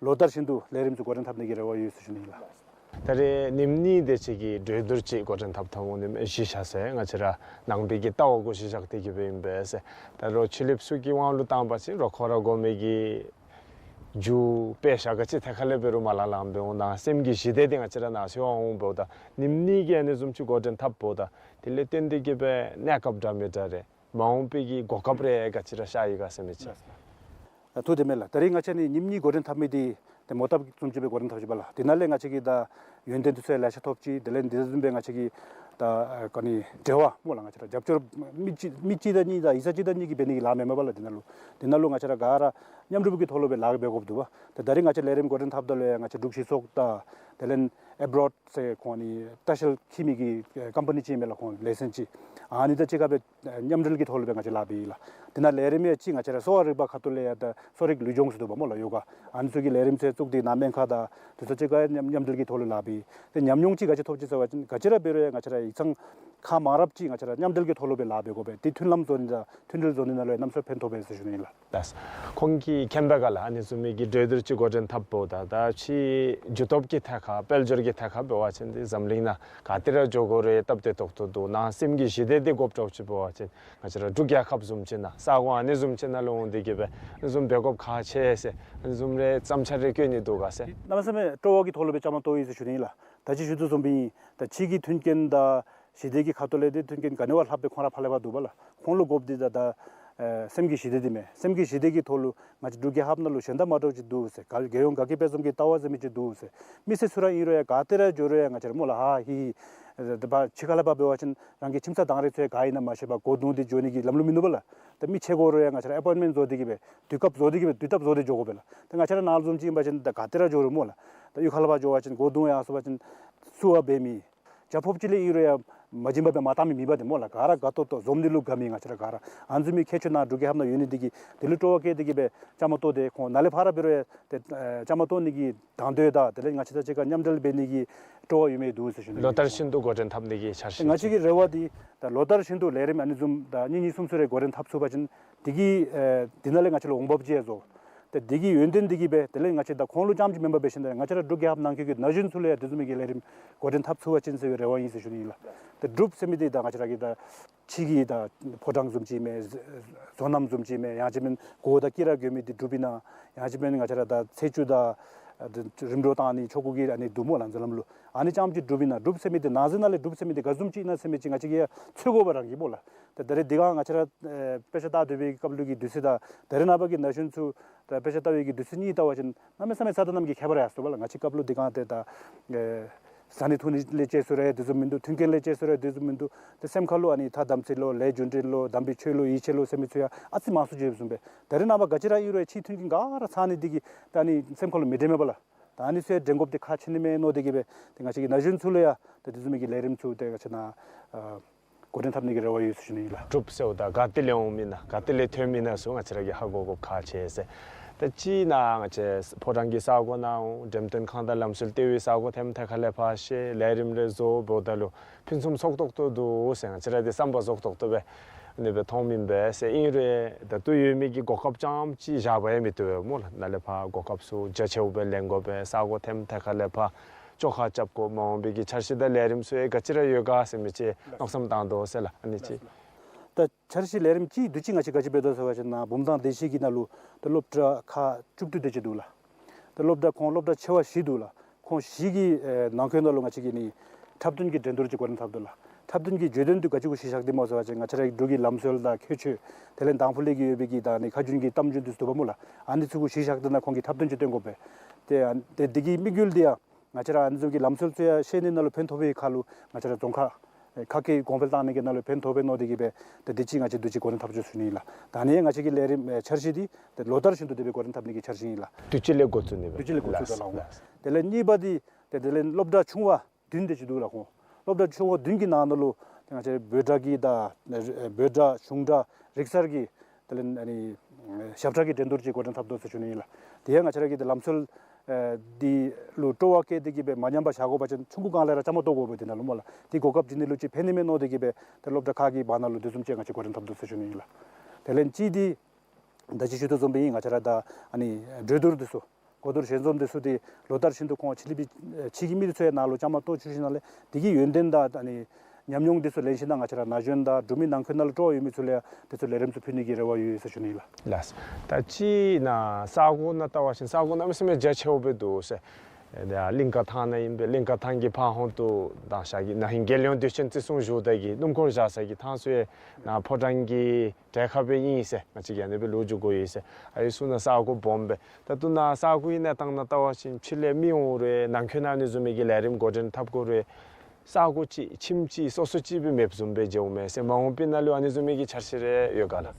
ལོ་ལྟར་བཞིན་དུ་ལས་རིམ་ཚུ་འགོ་འདྲེན་འཐབ་ནི་གི་རེ་བ་ཡོད་ཟེར་ཞུ་ནི་ཨིན་ལགས། ད་རེས་ཉིནམ་གཉིས་དེ་ཅིག་གི་གྲོས་བསྡུར་ཅིག་འགོ་འདྲེན་འཐབ་འཐབ་འོང་ནི་མས་གཞི་བཞག་ཟེར། ང་བཅས་ར་ནང་པའི་གི་ལྟ་བ་གུ་གཞི་བཞག་སྟེ་གི་སྦེ་ཨིན་པས་ཟེར། ད་རུང་ཕྱི་གླིངཔ་ཚུ་གི་དབང་ལུ་བཏང་བ་ཅིན་རོགས་ཁོ་ར་དགོ་མི་གི་རྒྱུ་དཔེ་བཞག་ག་ཅི་ཐད་ཁར་ལས་འབད་རུང་མ་ལང་ལང་སྦེ་འོང་། ནཱ་སེམས་ཀྱི་ཞི་བདེ་འདི་ང་བཅས་ར་ནཱ་འཚོལ་བར་འོང་འབདཝ་ད་ཉིནམ་གཉིས་ཀྱི་ཨ་ནི་བཟུམ་ཅིག་འགོ་འདྲེན་འཐབ་འབདཝ་ད་དེ་ལས་བརྟེན་ཏེ་གི་སྦེ་གནས་སྐབས་འདྲ་མི་འདྲ་རེ་མ་འོངས་པའི་གི་གོ་སྐབས་རེ་ག་ཅི་ར་ཤར་ཡི་ག་ཟེར་མི་ཅིག། ཨ་ཐུགས་བདེན་མས་ལགས། ད་རེས་ང་བཅས་ནི་ཉིནམ་གཉིས་འགོ་འདྲེན་འཐབ་མི་འདི་ཏེ་མོ་བཏབ་བཟུམ་ཅིག་སྦེ་འགོ་འདྲེན་འཐབ་ཅི་པ་ལགས། དེ་ནང་ལས་ང་བཅས་ཀྱིས་ད་ཡོན་ཏན་དེ་ཚུ་ཡང་ལེ་ཤ་ཐོབ་ཅི། དེ་ལས་འདི་བཟུམ་སྦེ་ང་བཅས་ཀྱིས་ད་ཨ་ག་ནི་འབྲེལ་བ་སྨོ་ལགས། ང་བཅས་ར་རྒྱབ་སྐྱོར་མི་གཅིག་མི་གཅིག་དང་གཉིས་དང་ཡིག་ཚང་གཅིག་དང་གཉིས་ཀྱིས་འབད་ནི་གི་ལཱ་མེན་མས་པ་ལགས། དེ་ནང་ལུ་དེ་ནང་ལུ་ང་བཅས་ར་ག་ར་མཉམ་རུབ་ཀྱི་ཐོག་ལུ་སྦེ་ལཱ་འབད་དགོཔ་འདུག་པ། ད་ད་རེས་ང་བཅས་ལས་རིམ་འགོ་འདྲེན་འཐབ་ད་ལུ་ཡང་ང་བཅས་འབྲུག་གཞི་ཚོགས་དང་དེ་ལས་ཨེབ་རོཌ་ཟེར་ཁོང་ནི་ལྟ་བཤལ་འཁྱིད་མི་གི་ཨེ་ཀམ་པ་ནི་ཅིག་མས་ལགས། ཁོང་ལའི་སེནསི་ཅིག་ཨ་ནི་དང་གཅིག་ཁར་སྦེ་ཨེ་མཉམ་འབྲེལ་གྱི་ཐོག་ལུ་སྦེ་ང་བཅས་ལཱ་འབད་ཡི་ལགས། དེ་ནང་ལས་རིམ་ཡང་ཅིག་ང་བཅས་ར་གསོ་བ་རིག་པའི་ཁ་ཐུག་ལས་ཡང་ད་གསོ་རིག་ལུས་སྦྱོང་ཟེར་འདུག་པ་སྨོ་ལགས། ཡོ་ག་ཨ་ནི་ཚུ་གི་ལས་རིམ་ཚུ་བཙུགས་ཏེ་ནཱ་སྨན་ཁང་དང་དེ་ཚུ་གཅིག་ཁར་མཉམ་མཉམ་འབྲེལ་གྱི་ཐོག་ལུ་ལཱ་འབད། ཏེ་ཉམས་མྱོང་ཅིག་ག་ཅི་ཐོབ་ཅི་ཟེར་བ་ཅིན་ག་ཅི་ར་འབད་རུང་ཡང་ང་བཅས་ར་ཡིག་ཚང་ཁག་མང་རབས་ཅིག་ང་བཅས་ར་མཉམ་འབྲེལ་གྱི་ཐོག་ལུ་སྦེ་ལཱ་འབད་དགོ་པས། དེ་མཐུན་ལམ་བཟོ་ནི་དང་མཐུན་སྒྲིལ་བཟོ་ནི་ནང་ལུ་ཡང་གནམ་མེད་ས་མེད་ཕན་ཐོགས་པས་ཟེར་ཞུ་ནི་ཨིན་ལགས། ལགས། ཁོང་གིས་མཁྱེན་པའི་ཁ་ལས་ཨ་ནི་བཟུམ་མའི་གི་གྲོས་བསྡུར་ཅིག་འགོ་འདྲེན་འཐབ་འབདཝ་ད་ད་ཕྱིའི་རྒྱུ་སྟོབས་ཀྱི་ཐད་ཁར་དཔལ་འབྱོར་གྱི་ཐད་ཁར་འབད་བ་ཅིན་ཏེ་འཛམ་གླིང་ནང་ག་ཏེ་ར་འགྱོ་དགོ་རུང་སྟབས་བདེ་ཏོག་ཏོ་འདུག། ནང་སེམས་ཀྱི་ཞི་བདེ་འདི་དགོཔ་འདྲཝ་ཅིག་འབད་བ་ཅིན་ང་བཅས་ར་འབྲུག་རྒྱལ་ཁབ་བཟུམ་ཅིག་ནང་ས་གོ་ཨ་ནི་བཟུམ་ཅིག་ནང་ལུ་འོང་སྟེ་གིས་སྦེ་ཨ་ནི་བཟུམ་འབད་དགོཔ་ཁག་ཆེ་ཟེར་ཨ་ནི་བཟུམ་རེ་བསམ་འཆར་རེ་བཀོད་ནི་འདུག་ག་ཟེར། གནམ་མེད་ས་མེད་སྤྲོ་བ་གི་ཐོག་ལུ་སྦེ་བཅའ་མར་གཏོགས་ཡི་ཟེར་ཞུ་ནི་ཨིན་ལགས། ད་ཅི་ཞུ་དོ་བཟུམ་སྦེ་ཨིན། ད་ཕྱི་གི་མཐུན་རྐྱེན་དང་ཞི་བདེ་གི་ཁ་ཐུག་ལས་ཏེ་མཐུན་རྐྱེན་ག་ནི་བ་ལྷགཔ་སྦེ་ཁོང་ར་ཕར་ལས་ཕར་འདུག་པ་ལགས། ཁོང་ལུ་དགོཔ་འདི་ད་ད་ཨེ་སེམས་ཀྱི་ཞི་བདེ་འདི་མས། སེམས་ཀྱི་ཞི་བདེ་གི་ཐོག་ལུ་ང་བཅས་འབྲུག་རྒྱལ་ཁབ་ནང་ལུ་གཞན་དང་མ་འདྲཝ་ཅིག་འདུག་ཟེར། ག་རྒྱལ་ཡོངས་དགའ་སྐྱིད་དཔལ་འཛོམས་ཀྱི་ལྟ་བ་ཟེར་མི་ཅིག་འདུག་ཟེར། མི་སེར་ཚུ་ར་ཨིན་རུང་ཡང་ག་ཏེ་ར་འགྱོ་རུང་ཡང་ང་བཅས་ར་སྨོ་ལགས་ཧ་ཧི་ཧི་ཨེ་ད་ཕར་ཕྱི་ཁ་ལས་ཕར་འབད་བ་ཅིན་རང་གི་ཁྱིམ་ཚང་དང་རེ་ཚུ་ཡང་ག་ཨིན་ན་མ་ཤེས་པར་སྒོ་བརྡུང་སྟེ་འགྱོ་ནི་གི་ལམ་ལུགས་མིན་འདུག་པ་ལགས། ད་མི་ཕྱད་དགོ་རུང་ཡང་ང་བཅས་ར་ཨེ་པོའིནཊ་མེནཊ་བཟོ་སྟེ་གིས་སྦེ་དུས་སྐབས་བཟོ་སྟེ་གིས་སྦེ་དུས་སྟབས་བཟོ་སྟེ་འགྱོ་དགོ་པས་ལགས། ད་ང་བཅས་ར་ནཱ་ལུ་བཟུམ་ཅིག་ཨིན་པ་ཅིན་ད་ག་ཏེ་ར་འགྱོ་རུང་སྨོ་ལགས། ད་གཡུས་ཁ་ལས་ཕར་འགྱོ་བ་ཅིན་སྒོ་བརྡུང་ཡར་སོང་པ་ཅིན་བསུ་བ་འབད་མི་བྱ་ཕོརཔ་ཅིག་ལས་ཨིན་རུང་ཡང་མ་བྱིན་པར་སྦེ་མར་བཏང་མི་མེད་པ་ཏེ་སྨོ་ལགས། ག་ར་དགའ་ཏོག་ཏོ་འཛོམས་ནི་ལུ་དགའ་མི་ང་བཅས་ར་ག་ར་ཨ་ནི་བཟུམ་མའི་ཁྱད་ཆོས་ནཱ་འབྲུག་རྒྱལ་ཁབ་ནང་ཡོད་ནི་འདི་གིས་དེ་ལུ་སྤྲོ་བ་བསྐྱེད་དེ་གིས་སྦེ་བཅའ་མར་གཏོགས་ཏེ་ཁོང་ནཱ་ལས་ཕར་ར་འབད་རུང་ཡང་ཏེ་ཨེ་བཅའ་མར་གཏོགས་ནི་གི་དང་འདོད་དང་དེ་ལས་ང་བཅས་དང་གཅིག་ཁར་མཉམ་འབྲེལ་འབད་ནི་གི་སྤྲོ་བ་ཡོད་མི་འདུག་ཟེར་ཞུ་ནི། ལོ་ལྟར་བཞིན་དུ་འགོ་འདྲེན་འཐབ་ནི་གི་འཆར་གཞི། ང་བཅས་ཀྱི་རེ་བ་འདི་ད་ལོ་ལྟར་བཞིན་དུ་ལས་རིམ་ཨ་ནི་བཟུམ་ད་གཉིས་གཉིས་གསུམ་གསུམ་རེ་འགོ་འདྲེན་འཐབ་ཚུགས་པ་ཅིན་དེ་གིས་ཨེ་དེ་ནང་ལས་ང་བཅས་ལུ་འོང་འབབ་ཅིག་ཡང་བཟོ། ཏེ་དེ་གི་ཡོན་ཏན་འདི་གིས་སྦེ་དེ་ལས་ང་བཅས་ད་ཁོང་ལུ་རྐྱངམ་ཅིག་མེན་པར་འབད་ཞིནམ་ལས་ང་བཅས་ར་འབྲུག་རྒྱལ་ཁབ་ནང་འཁོད་ཀྱི་ན་གཞོན་ཚུ་ལུ་ཡང་དེ་བཟུམ་མའི་གི་ལས་རིམ་འགོ་འདྲེན་འཐབ་ཚུགས་པ་ཅིན་ཟེར་བའི་རེ་བ་ཨིན་ཟེར་ཞུ་ནི་ཨིན་ལགས། ཏེ་འབྲུགཔ་ཟེར་མི་འདི་ད་ང་བཅས་ར་གི་ད་ཕྱི་གི་ད་ཕོ་བྲང་བཟུམ་ཅིག་མས། བཟོ་རྣམ་བཟུམ་ཅིག་མས། ཡང་ཅིན་མེན་གོ་དང་སྐེ་ར་གྱོན་མི་འདི་འབྲུགཔ་ཨིན་ན། ཡང་ཅིན་མེན་ང་བཅས་ར་ད་ཚེས་བཅུ་དང་ཨ་ད་རིམ་གྲོ་བཏང་ནི་ཆོ་ག་གི་ཨ་ནི་འདུག་སྨོ་ལགས་མཛད་རྣམ་ལུ། ཨ་ནི་རྐྱངམ་ཅིག་འབྲུགཔ་ཨིན་ན། འབྲུགཔ་ཟེར་མི་འདི་ནང་གསེས་ནང་ལས་འབྲུགཔ་ཟེར་མི་འདི་ག་བཟུམ་ཅིག་ཨིན་ན་ཟེར་མི་ཅིག་ང་བཅས་ཀྱིས་ཡང་འཚོལ་དགོ་པ་རང་གི་སྨོ་ལགས། ཏེ་ད་རེས་འདི་ག་ང་བཅས་ར་ཨེ་དཔེ་ཆ་ལྟ་སྡོད་པའི་སྐབས་ལུ་གི་དུས་ཚོད་དང་ད་རེས་ནངས་པ་གི་ན་གཞོན་ཚུ་ད་དཔེ་ཆ་ལྟ་བའི་གི་དུས་ཚོད་གཉིས་བལྟ་བ་ཅིན་གནམ་མེད་ས་མེད་རྩ་དང་གནམ་གྱི་ཁྱད་པར་ཡར་སོང་པ་ལགས། ང་བཅས་སྐབས་ལུ་འདི་ག་ཏེ་ད་ཨེ་ཟ་ནི་འཐུང་ནི་ལས་བཅད་སོང་རུང་དེ་བཟུམ་མིན་འདུག། མཐུན་རྐྱེན་ལས་བཅད་སོང་རུང་དེ་བཟུམ་མིན་འདུག། ཏེ་སེམས་ཁ་ལུ་ཨ་ནི་ཐ་དམ་ཚིག་ལོ་ལས་རྒྱུ་འབྲས་ལོ་དམ་པའི་ཆོས་ལོ་ཡིད་ཆེས་ལོ་ཟེར་མི་ཚུ་ཡང་ཨ་ཙི་མང་སུ་འགྱོ་བཟུམ་སྦེ་ད་རེས་ནངས་པ་ག་ཅི་ར་ཨིན་རུང་ཕྱི་མཐུན་རྐྱེན་ག་ར་ཚང་ནི་འདི་གིས་ད་ཨ་ནི་སེམས་ཁ་ལུ་མི་དྲན་མས་པ་ལགས། ད་ཨ་ནི་ཚུ་ཡང་དྲན་དགོཔ་འདི་ཁག་ཆེ་ནི་མས་མནོ་སྟེ་གིས་སྦེ་ཏེ་ང་བཅས་ཀྱི་ན་གཞོན་ཚུ་ལུ་ཡང་ཏེ་དེ་བཟུམ་མའི་གི་ལས་རིམ་ཚུ་ཏེ་ང་བཅས་ནཱ་ཨ་འགོ་འདྲེན་འཐབ་ནི་གི་རེ་བ་ཡོད་ཟེར་ཞུ་ནི་ཨིན་ལགས། འབྲུགཔ་ཟེརཝ་ད་ག་ཏེ་ལས་འོངམ་ཨིན་ན་ག་ཏེ་ལས་ཐོནམ་ཨིན་ན་ཚུ་ང་བཅས་ར་གིས་ཧ་གོ་དགོཔ་ཁག་ཆེ་ཟེར། ད་ཅི་ཨིན་ན་ང་བཅས་ཕོ་བྲང་གི་ས་གོ་ནང་འོང་འགྲེམས་སྟོན་ཁང་དང་ལམ་སྲོལ་ལྟེ་བའི་ས་གོ་ཐེམ་ཐད་ཁ་ལས་ཕར་ཤེས་ལས་རིམ་རེ་བཟོ་འབདཝ་ད་ལུ་ཕུན་སུམ་ཚོགས་ཏོག་ཏོ་འདུག་ཟེར། ང་བཅས་ར་འདི་བསམ་པ་རྫོགས་ཏོག་ཏོ་སྦེ་ཨ་ནི་སྦེ་མཐོངམ་ཨིན་པས་ཟེར། ཨིན་རུང་ད་ལྟོ་ཡོད་མི་གི་གོ་སྐབས་རྐྱངམ་ཅིག་བཞག་པ་ཡང་མི་བཏུབ་པས་སྨོ་ལགས། ནཱ་ལས་ཕར་གོ་སྐབས་ཚུ་རྒྱ་ཆེཝ་སྦེ་ལེན་དགོ་པས། ས་གོ་ཐེམ་ཐད་ཁ་ལས་ཕར་བཅོ་ཁ་རྐྱབ་དགོ། མ་འོངས་པའི་གི་འཆར་གཞི་དང་ལས་རིམ་ཚུ་ཡང་ག་ཅི་ར་ཡོད་ག་ཟེར་མི་ཅིག་མནོ་བསམ་བཏང་དོ་ཟེར་ལགས། ཨ་ནི་ཅིག། ད་འཆར་གཞི་ལས་རིམ་ཅིག་དུས་ཅི་ང་བཅས་ག་ཅི་འབད་དོ་ཟེར་བ་ཅིན་ནཱ་བུམ་ཐང་སྡེ་བཞི་གི་ནང་ལུ་ད་སློབ་གྲྭ་ཁག་བཅུ་བདུན་དེ་ཅིག་འདུག་ལགས། ད་སློབ་གྲྭ་ཁོང་སློབ་གྲྭ་ཆེ་བ་བཞི་འདུག་ལགས། ཁོང་བཞི་གི་ཨེ་ནང་འཁོད་ནང་ལུ་ང་བཅས་ཀྱིས་ནི་འཁྲབ་སྟོན་གྱི་འགྲན་བསྡུར་ཅིག་འགོ་འདྲེན་འཐབ་དོ་ལགས། འཁྲབ་སྟོན་གྱི་བརྗོད་དོན་འདི་ག་ཅི་གུ་གཞི་བཞག་སྟེ་སྨོ་ཟེར་བ་ཅིན་ང་བཅས་རའི་འབྲུག་གི་ལམ་སྲོལ་དང་ཁྱད་ཆོས་དེ་ལས་དང་ཕུ་ལས་ཀྱི་ཡོད་པའི་གི་ད་ནི་ཁ་རྒྱུན་གྱི་གཏམ་རྒྱུད་འདི་ཚུ་འདུག་པ་སྨོ་ལགས། ཨ་ནི་ཚུ་གུ་གཞི་བཞག་སྟེ་ནཱ་ཁོང་གིས་འཁྲབ་སྟོན་ཅིག་སྟོན་དགོ་པས། ཏེ་ཨ་ཏེ་འདི་གི་དམིགས་ཡུལ་འདི་ཡང་ང་བཅས་ར་ཨ་ནི་ཚུ་གི་ལམ་སྲོལ་ཚུ་ཡང་ཤེས་ནི་ནང་ལུ་ཕན་ཐོགས་པའི་ཁར་ལུ་ང་བཅས་ར་རྫོང་ཁག་ཨེ་ཁག་གི་གོང་འཕེལ་བཏང་ནི་གི་ནང་ལུ་ཕན་ཐོགས་པས་མནོ་སྟེ་གིས་སྦེ་ཏེ་འདི་ཅིག་ང་བཅས་དུས་ཅི་འགོ་འདྲེན་འཐབ་ཅི་ཟེར་ཞུ་ནི་ཨིན་ལགས། ད་ནི་ང་བཅས་ཀྱི་ལས་རིམ་ཨེ་འཆར་གཞི་འདི་ཏེ་ལོ་ལྟར་བཞིན་དུ་དེ་སྦེ་འགོ་འདྲེན་འཐབ་ནི་གི་འཆར་གཞི་ཨིན་ལགས། དུས་ཅི་ལས་འགོ་བཙུགས་ནི་སྦེ། དུས་ཅི་ལས་འགོ་བཙུགས་ལགས། ད་ལགས། དེ་ལས་གཉིས་པ་འདི་ཏེ་དེ་ལས་སློབ་གྲྭ་ཆུང་བ་བདུན་དེ་ཅིག་འདུག་ལགས། ཁོང་སློབ་གྲྭ་ཆུང་བ་བདུན་གྱི་ནང་ན་ལུ་ཏེ་ང་བཅས་འབོད་སྒྲ་གི་དང་ཨེ་འབོད་སྒྲ་གཞུང་སྒྲ་རིག་གསར་གྱི་དེ་ལས་ཨ་ནི་ཞབས་ཁྲ་གི་འགྲན་བསྡུར་ཅིག་འགོ་འདྲེན་འཐབ་དོ་ཟེར་ཞུ་ནི་ཨིན་ལགས། དེ་ཡང་ང་བཅས་ར་གི་ཏེ་ལམ་སྲོལ་ཨེ་འདི་ལུ་སྤྲོ་བ་བསྐྱེད་དེ་གིས་སྦེ་མ་ཉམས་པར་བཞག་དགོ་པ་ཅིན་ཆུང་ཀུ་སྒང་ལས་ར་བཅའ་མར་གཏོགས་དགོ་པས། དེ་ནང་ལུ་སྨོ་ལགས། དེ་གོ་སྐབས་བྱིན་ནི་ལུ་ཅིག་ཕན་ནི་མས་མནོ་སྟེ་གིས་སྦེ་ཏེ་སློབ་གྲྭ་ཁག་གི་བར་ན་ལུ་དེ་བཟུམ་ཅིག་ང་བཅས་འགོ་འདྲེན་འཐབ་དོ་ཟེར་ཞུ་ནི་ཨིན་ལགས། དེ་ལས་གཅིག་འདི་ད་ཅི་ཞུ་དོ་བཟུམ་སྦེ་ཨིན། ང་བཅས་ར་ད་ཨ་ནི་གྲོས་བསྡུར་འདི་ཚུ་གོ་བསྡུར་ཞལ་འཛོམས་འདི་ཚུ་འདི་ལོ་ལྟར་བཞིན་དུ་ཁོང་ཕྱི་གླིང་པའི་ཕྱི་གི་མི་འདི་ཚུ་ཡང་ནཱ་ལུ་བཅའ་མར་གཏོགས་བཅུག་ཞིནམ་ལས་དེ་གི་ཡོན་ཏན་དང་ཨ་ནི་ཉམས་མྱོང་འདི་ཚུ་ལེན་ཞིནམ་ལས་ང་བཅས་ར་ན་གཞོན་དང་འབྲུག་མི་ནང་འཁོད་ནང་ལུ་སྤྲོ་བ་ཡོད་མི་ཚུ་ལུ་ཡང་འདི་ཚུ་ལས་རིམ་ཚུ་ཕུལ་ནི་གི་རེ་བ་ཡོད་ཟེར་ཞུ་ནི་ལགས། ལགས། ད་ཅི་ནཱ་ས་གོ་ནང་བལྟ་བ་ཅིན་ས་གོ་གནམ་མེད་ས་མེད་རྒྱ་ཆེཝ་སྦེ་འདུག་ཟེར། ཨེ་ད་གླིང་ཀ་ཐང་ནང་ཨིན་པས། གླིང་ཀ་ཐང་གི་ཕར་ཧོང་ཏོ་དང་ཤར་གྱི་ན་ཧིང་རྒྱལ་ཡོངས་དུས་ཆེན་བརྩི་སྲུང་ཞུ་ད་གི་སྣུམ་འཁོར་བཞག་ས་གི་ཐང་ཚུ་ཡང་ནཱ་ཕོ་བྲང་གི་གྲལ་ཁར་སྦེ་ཨིན་ཟེར། ང་བཅས་ཀྱིས་ཨ་ནི་སྦེ་ལོ་རྒྱུས་གོ་ཡི་ཟེར། ཨ་ནི་ཚུ་ནང་ས་གོ་སྦོམ་སྦེ། ད་ལྟོ་ནཱ་ས་གོ་གི་གནས་སྟངས་ནང་བལྟ་བ་ཅིན་ཕྱི་ལས་མི་འོང་རུང་ནང་འཁོད་ནང་ཨ་ནི་བཟུམ་མའི་གི་ལས་རིམ་འགོ་འདྲེན་འཐབ་དགོ་རུང་ས་གོ་ཅིག་ཁྱིམ་ཅིག་སོ་སོ་ཅིག་སྦེ་མེདཔ་བཟུམ་སྦེ་མཇལཝ་མས་ཟེར། མ་འོངས་པའི་ནང་ལུ་ཨ་ནི་བཟུམ་མའི་གི་འཆར་གཞི་རེ་ཡོད་ག་ལགས།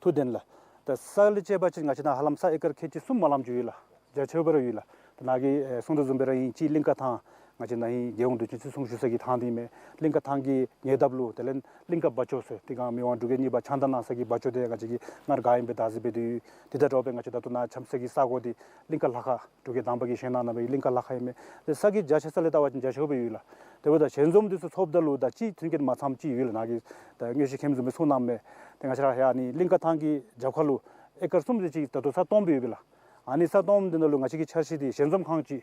ཐུགས་བདེན་ལགས། ད་ས་ལས་དཔྱད་པ་ཅིན་ང་བཅས་ནཱ་ཧ་ལམ་ས་ཨེ་ཀར་ཁལ་གཅིག་གསུམ་མ་ལངམ་ཅིག་ཡོད་ལགས། རྒྱ་ཆེཝ་སྦེ་ར་ཡོད་ལགས། ད་ནཱ་གིས་ཨེ་གསུང་དོ་བཟུམ་སྦེ་ར་ཨིན། གཅིག་གླིང་ཀ་ཐང་ ང་བཅས་ནཱ་ཧིང་རྒྱལ་ཡོངས་དུས་ཆེན་བརྩི་སྲུང་ཞུ་ས་གི་ཐང་འདི་མས། གླིང་ཀ་ཐང་གི་ཉེ་འདབས་ལུ་དེ་ལས་གླིང་ཀ་བ་ཅོ་ཟེར་དེ་སྒང་མི་དབང་འབྲུག་རྒྱལ་གཉིས་པ་ཕྱག་མདའ་གནང་ས་གི་བ་ཅོ་དེ་ང་བཅས་ཀྱིས་སྔར་ག་ཨིནམ་སྦེ་བདག་འཛིན་འབད་དེ་ཡོད། དེ་དང་འདྲཝ་སྦེ་ང་བཅས་ད་ལྟོ་ནཱ་འཁྱམས་ས་གི་ས་གོ་འདི་གླིང་ཀ་ལྷ་ཁང་འབྲུག་རྒྱལ་དང་པ་གིས་བཞེངས་གནང་གནང་བའི་གླིང་ཀ་ལྷ་ཁང་ཨིན་མས། དེ་ས་གི་རྒྱ་ཆེ་ས་ལས་བལྟ་བ་ཅིན་རྒྱ་ཆེཝ་སྦེ་ཡོད་ལགས། དེ་འབདཝ་ད་ཞལ་འཛོམས་འདི་ཚུ་ཚོགསཔ་ད་ལུ་ད་ཅི་མཐུན་རྐྱེན་མ་ཚངམ་ཅིག་ཡོད་ལགས། ནཱ་གི་ད་དངོས་གཞི་མཁནམ་བཟུམ་སྦེ་གསུང་གནངམ་མས། དེ་ང་བཅས་ར་ཡར་ནི་གླིང་ཀ་ཐང་གི་རྒྱབ་ཁ་ལུ་ཨེ་ཀར་གསུམ་ཙམ་ཅིག་ད་ལྟོ་ས་སྟོངམ་སྦེ་ཡོད་པས་ལགས། ཨ་ནི་ས་སྟོངམ་འདི་ནང་ལུ་ང་བཅས་ཀྱི་འཆར་གཞི་འདི་ཞལ་འཛོམས་ཁང་ཅིག་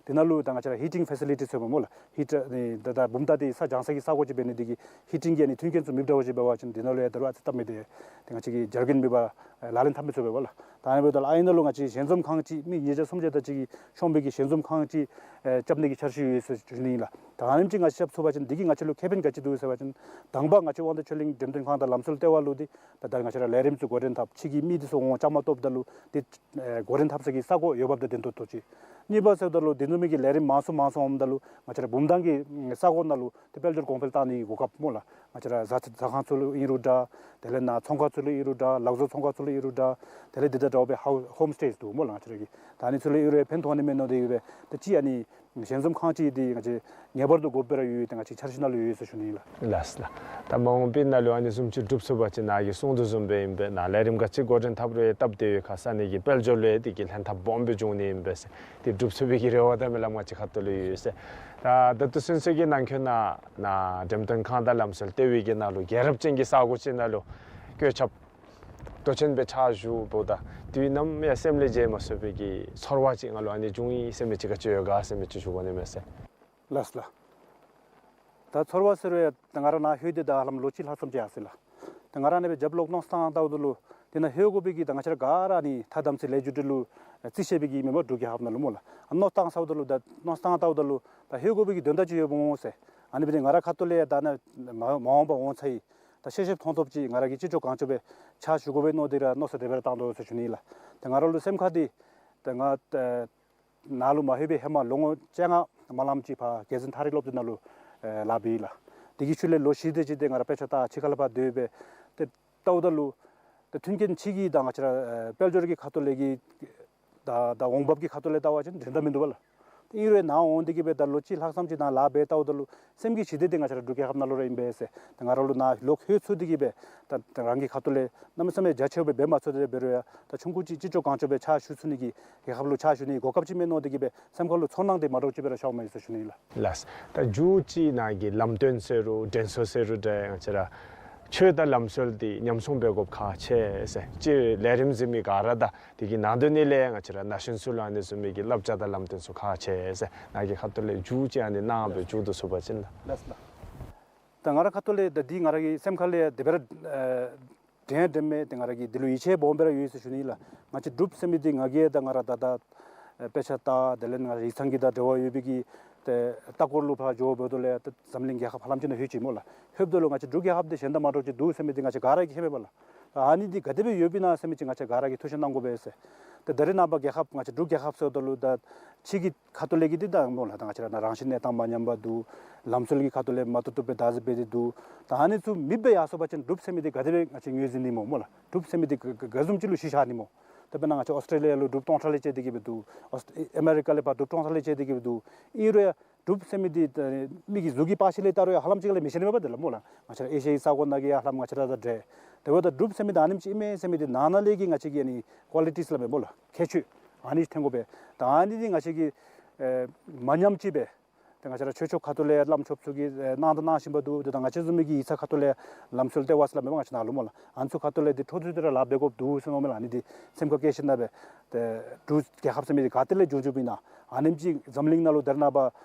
འདི་ནང་ལུ་ད་ང་བཅས་ར་ཧི་ཊིང་ཕེ་སི་ལི་ཊི་ཟེར་བ་སྨོ་ལགས། ཧི་ཊར་ནི་ད་ད་བུམ་ཐང་འདི་ས་གྱང་ས་གི་ས་གོ་ཅིག་འབད་ནི་འདི་གིས་ཧི་ཊིང་གི་ཨ་ནི་མཐུན་རྐྱེན་ཚུ་མེདཔ་འདྲཝ་ཅིག་འབད་བ་ཅིན་འདི་ནང་ལུ་ཡང་ད་རུང་ཨ་ཙི་སྟབས་མི་བདེ། དེ་ང་བཅས་ཀྱིས་བྱ་རྒོད་མེད་པར་ལག་ལེན་འཐབ་མི་ཚུགས་པས་ལགས། ད་ཨ་ནི་འབདཝ་ད་ལུ་ཨ་ནི་ནང་ལུ་ང་བཅས་ཞལ་འཛོམས་ཁང་ཅིག་མི་ཉིས་བརྒྱ་སུམ་བརྒྱ་དེ་ཅིག་གིས་ཤོང་བའི་གི་ཞལ་འཛོམས་ཁང་ཅིག་ཨེ་རྐྱབ་ནི་གི་འཆར་གཞི་ཡོད་ཟེར་ཞུ་ནི་ཨིན་ལགས། ད་ཨ་ནེམ་ཅིག་ང་བཅས་རྐྱབ་ཚུགས་པ་ཅིན་འདི་གིས་ང་བཅས་ལུ་ཁེ་ཕན་ག་ཅི་འདུག་ཟེར་བ་ཅིན་དང་པ་ང་བཅས་དབང་འདུས་ཆོས་གླིང་འགྲེམས་སྟོན་ཁང་དང་ལམ་སྲོལ་ལྟེ་བ་ལུ་འདི་ད་ལྟོ་ང་བཅས་ར་ལས་རིམ་ཚུ་འགོ་འདྲེན་འཐབ་ཕྱི་གི་མི་འདི་ཚུ་འོང་བཅའ་མར་གཏོགསཔ་ད་ལུ་འདི་ཨེ་འགོ་འདྲེན་འཐབ་ས་གི་ས་གོ་ཡོདཔ་ད་བདེན་ཏོག་ཏོ་ཅིག། གཉིས་པ་ཟེརཝ་ད་ལུ་འདི་ཚུ་མི་གི་ལས་རིམ་མང་སུ་མང་སུ་འོངམ་ད་ལུ་ང་བཅས་ར་བུམ་ཐང་གི་ས་གོ་ནང་ལུ་འདི་དཔལ་འབྱོར་གོང་འཕེལ་བཏང་ནི་གི་གོ་སྐབས་སྨོ་ལགས། ང་བཅས་ར་ཟ་ཟ་ཁང་ཚུ་ལུ་ཨིན་རུང་འདྲ། དེ་ལས་ནཱ་ཚོང་ཁང་ཚུ་ལུ་ཨིན་རུང་འདྲ། ལག་བཟོ་ཚོང་ཁང་ཚུ་ལུ་ཨིན་རུང་འདྲ། དེ་ལས་འདི་དང་འདྲཝ་སྦེ་ཧའུ་ཧོམ་སི་ཊེ་འདུག་སྨོ་ལགས། ང་བཅས་ར་གི་ད་ཨ་ནི་ཚུ་ལུ་ཨིན་རུང་ཕན་ཐོགས་ནི་མས་མནོ་སྟེ་ཡོད་པས། ད་ཅི་ཨ་ནི་ཞལ་འཛོམས་ཁང་ཅིག་འདི་ང་བཅས་ངེས་པར་དུ་དགོཔ་སྦེ་ར་ཡོད། ཏེ་ང་བཅས་འཆར་གཞི་ནང་ལུ་ཡོད་ཟེར་ཞུ་ནི་ཨིན་ལགས། ལགས་ལགས། ད་མ་འོངས་པའི་ནང་ལུ་ཨ་ནི་བཟུམ་ཅིག་འགྲུབ་ཚུགས་པ་ཅིན་ནཱ་གིས་གསུང་དོ་བཟུམ་སྦེ་ཨིན་པས། ནཱ་ལས་རིམ་ག་ཅི་འགོ་འདྲེན་འཐབ་རུང་སྟབས་བདེ་བའི་ཁར་ས་གནས་ཀྱི་དཔལ་འབྱོར་ལུ་ཡང་དེ་གིས་ལྷན་ཐབས་སྦོམ་སྦེ་འབྱུང་ནི་ཨིན་པས་ཟེར། དེ་འགྲུབ་ཚུགས་པའི་གི་རེ་བ་དང་སྨོན་ལམ་ང་བཅས་ཁ་ཐུག་ལས་ཡོད་ཟེར། ད་ད་ལྟོ་ཚུན་ཚོད་ཀྱི་ནང་འཁོད་ནང་ནཱ་འགྲེམས་སྟོན་ཁང་དང་ལམ་སྲོལ་ལྟེ་བའི་གི་ནང་ལུ་རྒྱལ་རབས་ཅན་གྱི་ས་གོ་ཅིག་ནང་ལུ་བཀོད་ཁྱབ་མདོ་ཆེན་སྦེ་ཕྱག་ཞུཝ་ད་དུས་ནམ་ཡང་སེམས་ལས་བརྗེད་མ་ཚུགས་པའི་གི་ཚོར་བ་ཅིག་ང་ལུ་ཨ་ནི་བྱུང་ཡི་ཟེར་མི་ཅིག་ག་ཅི་ཡོད་ག་ཟེར་མི་ཅིག་ཞུ་དགོ་ནི་མས་ཟེར། ལགས་ལགས། ད་ཚོར་བ་ཟེར་བའི་ད་ང་ར་ནཱ་ལྷོད་དེ་ད་ཧ་ལམ་ལོ་གཅིག་ལྷགཔ་ཙམ་ཅིག་ཡར་སོང་ཡི་ལགས། ད་ང་ར་ནཱ་སྦེ་རྒྱབ་ལོག་མནོ་བསམ་བཏངམ་ད་ལུ་དེ་ནང་ལྷོད་དགོ་པའི་གི་ད་ང་བཅས་ར་ག་ར་ནི་ཐ་དམ་ཚིག་ལས་རྒྱུ་འབྲས་ལུ་རྩིས་བཤད་པའི་གི་མེན་པར་འབྲུག་རྒྱལ་ཁབ་ནང་ལུ་སྨོ་ལགས། ཨ་མནོ་བསམ་བཏངམ་ད་ལུ་ད་མནོ་བསམ་བཏངམ་ད་ལུ་ད་ལྷོད་དགོ་པའི་གི་དོན་དག་ཅིག་ཡོདཔ་འོང་ཟེར། ཨ་ནི་འབད་ནི་ང་ར་ཁ་ཐུག་ལས་ད་ནཱ་མ་མ་འོངས་པ་འོང་ཚར་ཡི། ད་ཤེས་ཤེསཔ་མཐོང་ཐོབ་ཅིག་ང་ར་གིས་ཅི་ལྕོགས་གང་ལྕོགས་སྦེ་ཕྱག་ཞུ་དགོ་པས་མནོ་སྟེ་ར་མནོ་བསམ་དེ་སྦེ་ར་བཏང་དོ་ཟེར་ཞུ་ནི་ཨིན་ལགས། ད་ང་ར་ལུ་སེམས་ཁར་འདི་ད་ང་ད་ནཱ་ལུ་མ་ལྷོད་པའི་ཧེ་མ་ལོ་ངོ་བཅོ་ལྔ་མ་ལངམ་ཅིག་ཕར་རྒྱལ་འཛིན་ཐག་རིང་སློབ་སྡེ་ནང་ལུ་ཨེ་ལཱ་འབད་ཡི་ལགས། དེ་གི་ཤུལ་ལས་ལོ་བཞི་དེ་ཅིག་དེ་ང་ར་དཔེ་ཆ་ལྟ་ཕྱི་ཁ་ལས་ཕར་སྡོད་སྦེ་ཏེ་ལྟཝ་ད་ལུ་ཏེ་མཐུན་རྐྱེན་ཕྱི་གི་ད་ང་བཅས་ར་ཨེ་དཔལ་འབྱོར་གྱི་ཁ་ཐུག་ལས་ཀྱི་ད་ད་འོང་འབབ་ཀྱི་ཁ་ཐུག་ལས་བལྟ་བ་ཅིན་འགྲན་ཟླ་མིན་འདུག་པ་ལགས། ཨིན་རུང་ནཱ་འོང་སྟེ་གི་སྦེ་ད་ལོ་གཅིག་ལྷག་ཙམ་ཅིག་ནཱ་ལཱ་འབད་ལྟཝ་ད་ལུ་སེམས་ཀྱི་ཞི་བདེ་འདི་ང་བཅས་ར་འབྲུག་རྒྱལ་ཁབ་ནང་ལུ་ར་ཨིན་པས་ཟེར། ད་ང་ར་ལུ་ནཱ་ལོག་ལྷོད་ཚུགས་ཏེ་གི་སྦེ་ད་ད་རང་གི་ཁ་ཐུག་ལས་གནམ་མེད་ས་མེད་རྒྱ་ཆེཝ་སྦེ་འབད་མ་ཚུགས་ཏེ་འབད་རུང་ཡང་ད་ཆུང་ཀུ་ཅིག་ཅི་ལྕོགས་གང་ལྕོགས་སྦེ་ཕྱག་ཞུ་ཚུགས་ནི་གི་རྒྱལ་ཁབ་ལུ་ཕྱག་ཞུ་ནི་གོ་སྐབས་ཅིག་མས་མནོ་སྟེ་གི་སྦེ་སེམས་ཁ་ལུ་ཚོར་སྣང་འདི་མ་འདྲཝ་ཅིག་སྦེ་ར་ཤརཝ་མས་ཟེར་ཞུ་ནི་ཨིན་ལགས། ལགས། ད་མཇུག་ཅིག་ནཱ་གི་ལམ་སྟོན་ཟེར་རུང་དྲན་གསོ་ཟེར་རུང་འདྲ་ང་བཅས་ར་ཆོས་དང་ལམ་སྲོལ་འདི་ཉམས་སྲུང་འབད་དགོཔ་ཁག་ཆེ་ཟེར། སྤྱིར་ལས་རིམ་གཟིགས་མི་ག་ར་དང་དེ་གི་ནང་དོན་ནི་ལས་ང་བཅས་ར་ན་གཞོན་ཚུ་ལུ་ཨ་ནི་བཟུམ་མའི་གི་བསླབ་བྱ་དང་ལམ་སྟོན་ཚུ་ཁག་ཆེ་ཟེར། ནཱ་གི་ཁ་ཐུག་ལས་མཇུག་ཅིག་ཨ་ནི་གནང་སྦེ་མཇུག་བསྡུ་ཚུགས་པ་ཅིན་ལགས། ལགས་ལགས། ད་ང་ར་ཁ་ཐུག་ལས་ད་འདི་ང་ར་གི་སེམས་ཁ་ལས་དེ་སྦེ་ར་ཨེ་དྲན་དྲནམ་མས། ཏེ་ང་ར་གིས་འདི་ལུ་ཡིད་ཆེས་སྦོམ་སྦེ་ར་ཡོད་ཟེར་ཞུ་ནི་ལགས། ང་བཅས་འབྲུགཔ་ཟེར་མི་འདི་ང་གིས་ད་ང་ར་ད་ད་ཨེ་དཔེ་ཆ་ལྟ་དེ་ལས་ང་ར་ཡིག་ཚང་གི་དང་འབྲེལ་བ་ཡོད་པའི་གི་ཏེ་ལྟ་སྐོར་ལུ་ཕར་འགྱོ་འབདཝ་ད་ལུ་ད་འཛམ་གླིང་རྒྱལ་ཁབ་ཧ་ལམ་ཅིག་ནང་ལྷོད་ཅི་སྨོ་ལགས། ལྷོདཔ་ད་ལུ་ང་བཅས་འབྲུག་རྒྱལ་ཁབ་འདི་གཞན་དང་མ་འདྲཝ་ཅིག་འདུག་ཟེར་མི་འདི་ང་བཅས་ག་ར་གིས་མཁྱེན་མས་པ་ལགས། ཨ་ནི་འདི་ག་དེ་སྦེ་ཡོདཔ་ཨིན་ན་ཟེར་མི་ཅིག་ང་བཅས་ག་ར་གིས་ཐུགས་ཞིབ་གནང་དགོ་པས་ཟེར། ཏེ་ད་རེས་ནངས་པ་རྒྱལ་ཁབ་ང་བཅས་འབྲུག་རྒྱལ་ཁབ་ཟེརཝ་ད་ལུ་ད་ཕྱི་གི་ཁ་ཐུག་ལས་ཀྱི་འདི་ད་སྨོ་ལགས། ད་ང་བཅས་ར་ནཱ་རང་བཞིན་གནས་སྟངས་མ་ཉམས་པར་འདུག། ལམ་སྲོལ་གྱི་ཁ་ཐུག་ལས་མ་བཏུབ་བཏུབ་སྦེ་བདག་འཛིན་འབད་དེ་འདུག། ད་ཨ་ནི་ཚུ་མེདཔ་སྦེ་ཡར་སོང་པ་ཅིན་འབྲུགཔ་ཟེར་མི་འདི་ག་དེ་སྦེ་ང་བཅས་ངོས་འཛིན་ནི་སྨོ་སྨོ་ལགས། འབྲུགཔ་ཟེར་མི་འདི་ག་ག་ག་བཟུམ་ཅིག་ལུ་གཞི་བཞག་ནི་སྨོ། དཔེར་ན་ང་བཅས་ཨོསི་ཊྲེ་ལི་ཡ་ལུ་འབྲུགཔ་སྟོང་ཕྲག་ལས་བཅད་དེ་གི་སྦེ་འདུག། ཨོསི་ཨ་མེ་རི་ཀ་ལས་ཕར་འབྲུགཔ་སྟོང་ཕྲག་ལས་བཅད་དེ་གི་སྦེ་འདུག། ཨིན་རུང་ཡང་འབྲུགཔ་ཟེར་མི་འདི་ད་མི་གི་གཟུགས་ཀྱི་པགས་ཤེད་ལས་བལྟ་རུང་ཡང་ཧ་ལམ་ཅིག་ལས་མི་ཤེས་ནི་མས་པ་དེ་ལགས་སྨོ་ལགས། ང་བཅས་ར་ཨེ་ཤི་ཡའི་ས་གོ་ནང་གི་ཡང་ཧ་ལམ་ང་བཅས་ར་དང་འདྲ། དེ་འབདཝ་ད་འབྲུགཔ་ཟེར་མི་འདི་ཨ་ནེམ་ཅིག་ཨིན་མས་ཟེར་མི་འདི་ནང་ན་ལས་ཀྱི་ང་བཅས་ཀྱི་ཨ་ནི་ཀོ་ལི་ཊིས་སླབ་མས་སྨོ་ལགས། ཁྱད་ཆོས་ཨ་ནི་ཐོན་དགོ་པས། ད་ཨ་ནི་འདི་ང་བཅས་ཀྱིས་ཨེ་མ་ཉམས་ཅིག་སྦེ་ཏེ་ང་བཅས་ར་ཆོས་ཕྱོགས་ཁ་ཐུག་ལས་བླམ་ཆོསཔ་ཚུ་གིས་ཨེ་གནང་དང་གནང་བཞིན་པ་འདུག། ཏེ་ད་ང་བཅས་བཟུམ་མའི་གི་ཡིག་ཚང་ཁ་ཐུག་ལས་ལམ་སྲོལ་ལྟེ་བ་ཟེར་སླབ་མས་པ་ང་བཅས་ནཱ་ལུ་སྨོ་ལགས། ཨ་ནི་ཚུ་ཁ་ཐུག་ལས་འདི་འཕྲོ་མཐུད་དེ་ར་ལཱ་འབད་དགོཔ་འདུག་ཟེར་མནོཝ་མས་ལགས། ཨ་ནི་འདི་སེམས་ཁར་བཀལ་ཞིན་ན་སྦེ་ཏེ་འབྲུག་རྒྱལ་ཁབ་ཟེར་མི་འདི་ག་ཏེ་ལས་བྱུང་བྱུངམ་ཨིན་ན། ཨ་ནེམ་ཅིག་འཛམ་གླིང་ནང་ལུ་ད་རེས་ནངས་པ་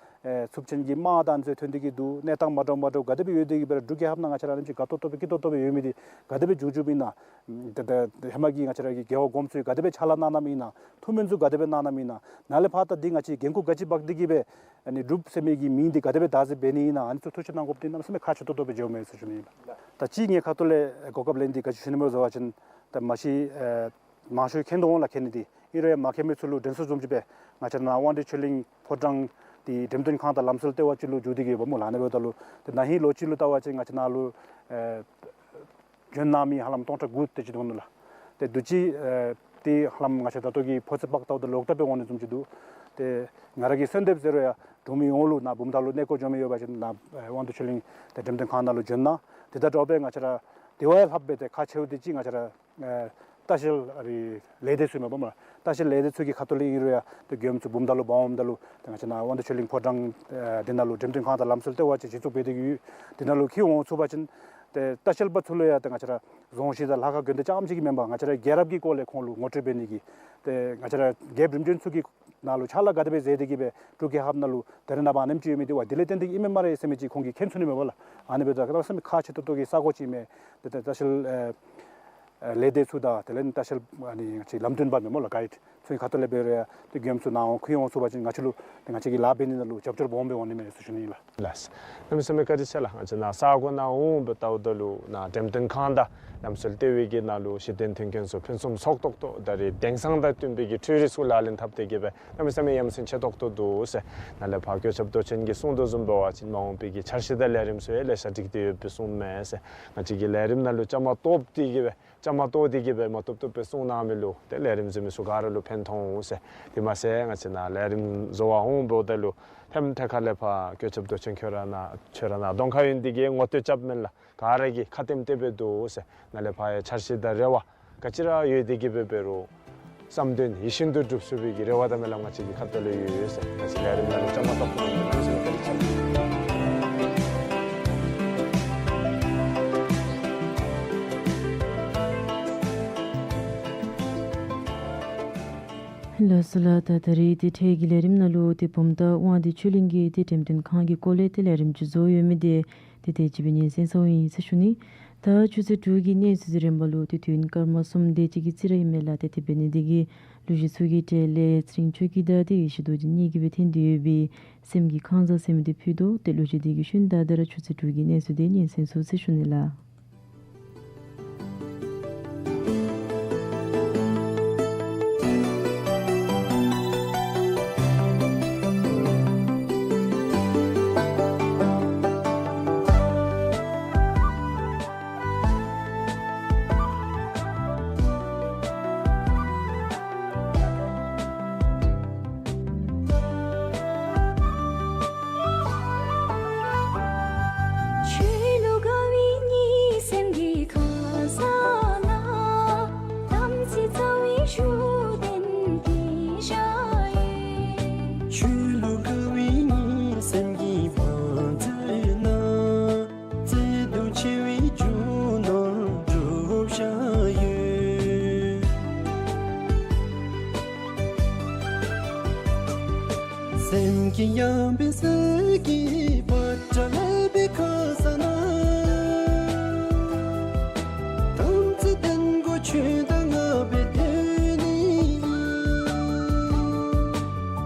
ཨེ་འཚུབ་ཆེན་གྱི་དམག་དང་ཨ་ནི་ཚུ་ཐོན་ཏེ་གི་འདུག། གནས་སྟངས་མ་འདྲཝ་མ་འདྲཝ་ག་དེ་སྦེ་ཡོད་དེ་གི་སྦེ་ར་འབྲུག་རྒྱལ་ཁབ་ནང་ང་བཅས་ར་ཨ་ནེམ་ཅིག་དགའ་ཏོག་ཏོ་སྦེ་སྐྱིད་ཏོག་ཏོ་སྦེ་ཡོད་མི་འདི་ག་དེ་སྦེ་བྱུང་བྱུངམ་ཨིན་ན། ད་ད་ཧེ་མ་གི་ང་བཅས་ར་གི་རྒྱལ་བ་གོངམ་ཚུ་གིས་ག་དེ་སྦེ་ཕྱག་ལཱ་གནང་གནངམ་ཨིན་ན། ཐུགས་སྨོན་ཚུ་ག་དེ་སྦེ་གནང་གནངམ་ཨིན་ན། ནཱ་ལས་ཕར་ད་འདི་ང་བཅས་འགན་ཁུར་ག་ཅི་འབག་སྟེ་གི་སྦེ་ཨ་ནི་འབྲུགཔ་ཟེར་མི་གི་མིང་འདི་ག་དེ་སྦེ་བདག་འཛིན་འབད་ནི་ཨིན་ན། ཨ་ནི་ཚུ་ཐུགས་ཞིབ་གནང་དགོཔ་འདི་གནམ་མེད་ས་མེད་ཁག་ཆེ་ཏོག་ཏོ་སྦེ་འགྱོཝ་མས་ཟེར་ཞུ་ནི་ཨིན་ལགས། ད་ཅི་ངེའི་ཁ་ཐུག་ལས་གོ་སྐབས་ལེན་ཏེ་ག་ཅི་ཞུ་ནི་སྨོ་ཟེར་བ་ཅིན་ད་མ་གཞི་ཨེ་མང་ཤོས་མཁྱེན་དོ་འོང་ལགས་མཁྱེན་ནི་འདི། ཨིན་རུང་ཡང་མ་མཁྱེན་མི་ཚུ་ལུ་དྲན་གསོ་བཟུམ་ཅིག་སྦེ་ང་བཅས་ནཱ་དབང་འདུས་ཆོས་གླིང་ཕོ་བྲང་འདི་འགྲེམས་སྟོན་ཁང་དང་ལམ་སྲོལ་ལྟེ་བ་ཅིག་ལུ་འགྱུར་ཏེ་གི་ཡོདཔ་སྨོ་ལགས། ཨ་ནི་འབདཝ་ད་ལུ་ཏེ་ན་ཧིང་ལོ་གཅིག་ལུ་བལྟ་བ་ཅིན་ང་བཅས་ནཱ་ལུ་ཨེ་བྱོན་གནང་མི་ཧ་ལམ་སྟོང་ཕྲག་དགུ་དེ་ཅིག་འདུག་ལགས། ཏེ་དུས་ཅི་ཨེ་ཏེ་ཧ་ལམ་ང་བཅས་ད་ལྟོ་གི་ཕོ་ཚོད་དཔག་བལྟཝ་ད་ལོག་ལྟབ་སྦེ་འོང་ནི་བཟུམ་ཅིག་འདུག། ཏེ་ང་ར་གིས་གསོལ་འདེབས་ཟེར་རུང་ཡང་ འབྲུག་མི་ཡོངས་ལུ་ནཱ་བུམ་ཐང་ལུ་གནས་སྐོར་འགྱོ་མི་ཡོད་པ་ཅིན་ནཱ་ཨེ་དབང་འདུས་ཆོས་གླིང་ཏེ་འགྲེམས་སྟོན་ཁང་ནང་ལུ་བྱོན་གནང་། དེ་དང་འདྲཝ་སྦེ་ང་བཅས་ར་དེ་བ་ཡང་ལྷགཔ་སྦེ་ཏེ་ཁག་ཆེཝ་འདི་ཅིག་ང་བཅས་ར་ཨེ་ལྟ་བཤལ་ཨ་རི་ལས་སྡེ་ཚུ་མས་པ་སྨོ། ལྟ་བཤལ་ལས་སྡེ་ཚུ་གི་ཁ་ཐུག་ལས་ཨིན་རུང་ཡང་ཏེ་མགྱོནམ་ཚུ་བུམ་ཐང་ལུ་འབག་འོངམ་ད་ལུ་ཏེ་ང་བཅས་ནཱ་དབང་འདུས་ཆོས་གླིང་ཕོ་བྲང་ཨེ་འདི་ནང་ལུ་འགྲེམས་སྟོན་ཁང་དང་ལམ་སྲོལ་ལྟེ་བ་ཅིག་གཞི་བཙུགས་འབད་དེ་གི་ཡོད། འདི་ནང་ལུ་འཁྱིད་འོང་ཚུགས་པ་ཅིན་ཏེ་ལྟ་བཤལ་པ་ཚུ་ལུ་ཡང་ཏེ་ང་བཅས་ར་རྫོང་གཞི་དང་ལྷ་ཁང་དགོན་སྡེ་རྐྱངམ་ཅིག་གིས་མེན་པར་ང་བཅས་ར་རྒྱལ་རབས་ཀྱི་སྐོར་ལས་ཁོང་ལུ་ངོ་སྤྲོད་འབད་ནི་གི་ཏེ་ང་བཅས་ར་རྒྱལཔོ་རིམ་བྱོན་ཚུ་གི་ནང་ལུ་ཕྱག་ལཱ་ག་དེ་སྦེ་མཛད་དེ་གི་སྦེ་འབྲུག་རྒྱལ་ཁབ་ནང་ལུ་དེ་རེ་ནངས་པ་ཨ་ནེམ་ཅིག་ཡོད་མི་འདི་བ་དེ་ལས་བརྟེན་ཏེ་ཨིན་མས་སྨ་རེ་ཟེར་མི་ཅིག་ཁོང་གིས་མཁྱེན་ཚུགས་ནི་མས་པ་ལགས། ཨ་ནི་འབདཝ་ད་གནམ་མེད་ས་མེད་ཁག་ཆེ་ཏོག་ཏོ་གི་ས་གོ་ཅིག་མས། ཏེ་ཏེ་ལྟ་བཤལ་ཨེ་ཨེ་ལས་སྡེ་ཚུ་དང་དེ་ལས་ལྟ་བཤལ་ཨ་ནི་ཅིག་ལམ་སྟོན་པ་མས་སྨོ་ལགས། གའིཌ་ཚུ་གི་ཁ་ཐུག་ལས་འབད་རུང་ཡང་ཏེ་མགྱོནམ་ཚུ་ནཱ་འོང་འཁྱིད་འོང་ཚུགས་པ་ཅིན་ང་བཅས་ལུ་ཏེ་ང་བཅས་ཀྱི་ལཱ་འབད་ནི་ནང་ལུ་རྒྱབ་སྐྱོར་སྦོམ་སྦེ་འོང་ནི་མས་ཟེར་ཞུ་ནི་ཨིན་ལགས། ལགས། གནམ་མེད་ས་མེད་བཀའ་དྲིན་ཆེ་ལགས། ང་བཅས་ནཱ་ས་གོ་ནང་འོང་འབདཝ་ད་ལུ་ནཱ་འགྲེམས་སྟོན་ཁང་དང་ལམ་སྲོལ་ལྟེ་བའི་གི་ནང་ལུ་གཞི་རྟེན་མཐུན་རྐྱེན་ཚུ་ཕུན་སུམ་ཚོགས་ཏོག་ཏོ་ད་རེས་དེང་སང་དང་བསྟུན་པའི་གི་འཕྲུལ་རིག་ཚུ་ལག་ལེན་འཐབ་སྟེ་གི་སྦེ་གནམ་མེད་ས་མེད་ཡ་མཚན་ཆེ་ཏོག་ཏོ་འདུག་ཟེར། ནཱ་ལས་ཕར་བཀོད་ཁྱབ་མདོ་ཆེན་གྱིས་གསུངས་དོ་བཟུམ་འབད་བ་ཅིན་མ་འོངས་པའི་གི་འཆར་གཞི་དང་ལས་རིམ་ཚུ་ཡང་ལེ་ཤ་སྒྲིག་སྟེ་ཡོདཔ་སྦེ་གསུངམ་མས་ཟེར། ང་བཅས་ཀྱི་ལས་རིམ་ནང་ལུ་བཅའ་མར་གཏོགས་ཏེ་གི་སྦེ་བཅའ་མར་གཏོགས་ཏེ་གི་སྦེ་མ་བཏུབ་བཏུབ་སྦེ་གསུངས་གནང་མི་ལུ་ཏེ་ལས་རིམ་གཟིགས་མི་ཚུ་ག་ར་ལུ་ཕན་ཐོགས་འོང་ཟེར། དེ་མ་ཚད་ང་བཅས་ནཱ་ལས་རིམ་བཟོ་བར་འོང་འབདཝ་ད་ལུ་ཧེ་མ་ཐད་ཁར་ལས་ཕར་བཀོད་ཁྱབ་མདོ་ཆེན་ཁྱོད་ར་ནཱ་ཁྱོད་ར་ནཱ་གདོང་ཁར་ཡོད་ནི་འདི་གིས་ངོ་སྤྲོད་རྐྱབ་མེན་ལགས། ག་ར་གིས་ཁ་ལྟེམ་ལྟེ་སྦེ་འདུག་ཟེར། ནཱ་ལས་ཕར་ཡང་འཆར་གཞི་དང་རེ་བ་ག་ཅི་ར་ཡོད་དེ་གི་སྦེ་འབད་རུང་བསམ་དོན་ཡིད་བཞིན་དུ་འགྲུབ་ཚུགས་པའི་གི་རེ་བ་དང་སྨོན་ལམ་ང་བཅས་ཀྱི་ཁ་ཐུག་ལུ་ཡོད་ཟེར། ང་བཅས་ལས་རིམ་ནང་ལུ་བཅའ་མར་གཏོགས་གནང་ཟེར། ལགས་སོ་ལགས། ད་ད་རེས་ཏེ་འཕྲལ་གྱི་ལས་རིམ་ནང་ལུ་ཏེ་བུམ་ཐང་དབང་འདུས་ཆོས་གླིང་གི་ཏེ་འགྲེམས་སྟོན་ཁང་གི་སྐོར་ལས་ཏེ་ལས་རིམ་ཅིག་བཟོ་ཡོད་མི་འདི་ཏེ་དེ་ཅིག་སྦེ་སྙན་གསན་ས་ཨིན་ཟེར་ཞུ་ནི། ད་ཆུ་ཚོད་དྲུག་གི་གནས་ཚུལ་གྱི་རིམ་པ་ལུ་ཏེ་དུས་ཡུན་སྐར་མ་གསུམ་དེ་ཅིག་གི་རྩིས་ར་ཨིན་མས་ལགས། ཏེ་དེ་འབད་ནི་འདི་གིས་གླུ་གཞས་ཚུ་གི་གྲས་ལས་ཚེ་རིང་ཆོས་སྐྱིད་དང་ཏེ་ཡེ་ཤེས་རྡོ་རྗེ་གཉིས་ཀྱིས་སྦེ་འཐེན་ཏེ་ཡོད་པའི་སེམས་ཀྱི་ཁང་བཟང་ཟེར་མི་འདི་ཕུལ་དོ། ཏེ་གླུ་གཞས་འདི་གི་ཤུལ་ད་ད་ར་ཆུ་ཚོད་དྲུག་གི་གནས་ཚུལ་འདི་སྙན་གསན་ཚུགས་ཟེར་ཞུ་ནི་ལགས། ཆོས་ལུགས་དགའ་བའི་གཉིད་སེམས་ཀྱི་ཁང་བཟང་ན། དམ་ཚིག་རྩ་བའི་བཞུགས་གདན་འདི་བཞག་ཡོད། ཆོས་ལུགས་དགའ་བའི་གཉིད་སེམས་ཀྱི་བང་མཛོད་ན། བརྩེ་གདུང་ཆེ་བའི་རྒྱུ་ནོར་བསྒྲུབས་བཞག་ཡོད། སེམས་ཀྱི་ཡངས་པའི་གསེར་གྱི་བ་ཏྲ་ལེགས་པའི་ཁང་བཟང་ན། དམ་ཚིག་ལྡན་དགོ་ཆོས་དང་ལྔ་པའི་སྡེ་ནི།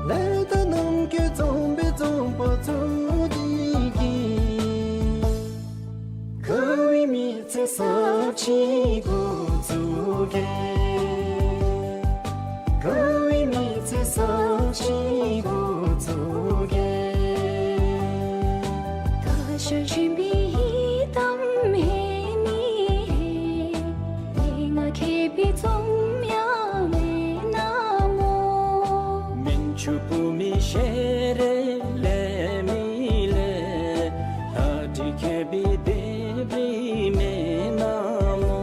ལས་དང་ནང་གི་རྩོམ་པའི་རྩོམ་པ་ཚུ་འདི་གིས། དགའ་བའི་མི་ཚེ་ས་ཕྱི་འགོ་བཙུགས་གེ། དགའ་བའི་མི་ཚེ་ས་ཕྱི་འགོ་བཙུགས་གེ། ད་ཤར་ཆེན་པོའི་ཡི་དམ་ཧེ་མི་ཧེ། ལས་ངན་མཁས་པའི་རྩོམ་ཡང་མེད་ན་སྨོ། མན་ཆུ་བུ་མི་ཤེས་རེ་ལས་མི་ལས། ལྷ་འདྲེ་མཁས་པའི་སྡེ་པའི་མེད་ན་སྨོ།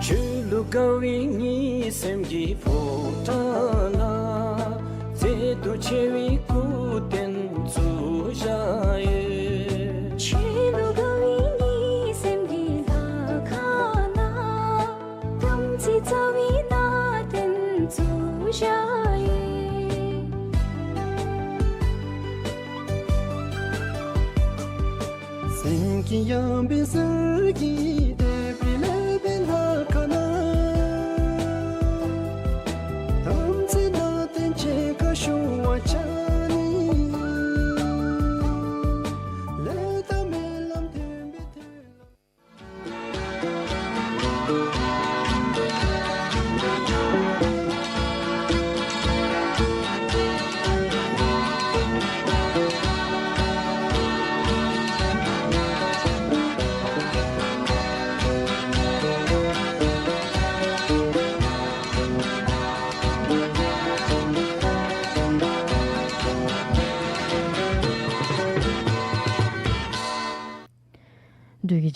ཆོས་ལུགས་དགའ་བའི་གཉིད་སེམས་ཀྱི་ཕོ་བྲང་ན། བརྩེ་གདུང་ཆེ་བའི་སྐུ་རྟེན་བཙུགས་བཞག་ཡོད། ཆོས་ལུགས་དགའ་བའི་གཉིད་སེམས་ཀྱི་ལྷ་ཁང་ན། དམ་ཚིག་རྩ་བའི་གནས་བརྟན་བཙུགས་བཞག་ཡོད། སེམས་ཀྱི་ཡངས་པའི་གསེར་གྱི་ལྡེབས་རིས་ལེགས་པའི་ལྷ་ཁང་ན། དམ་ཚིག་གནས་བརྟན་ཆེ་ཁ་ཤོར་བ་ཅིན་ནི། ལས་དང་སྨོན་ལམ་མཐུན་པའི་དོན་ལ།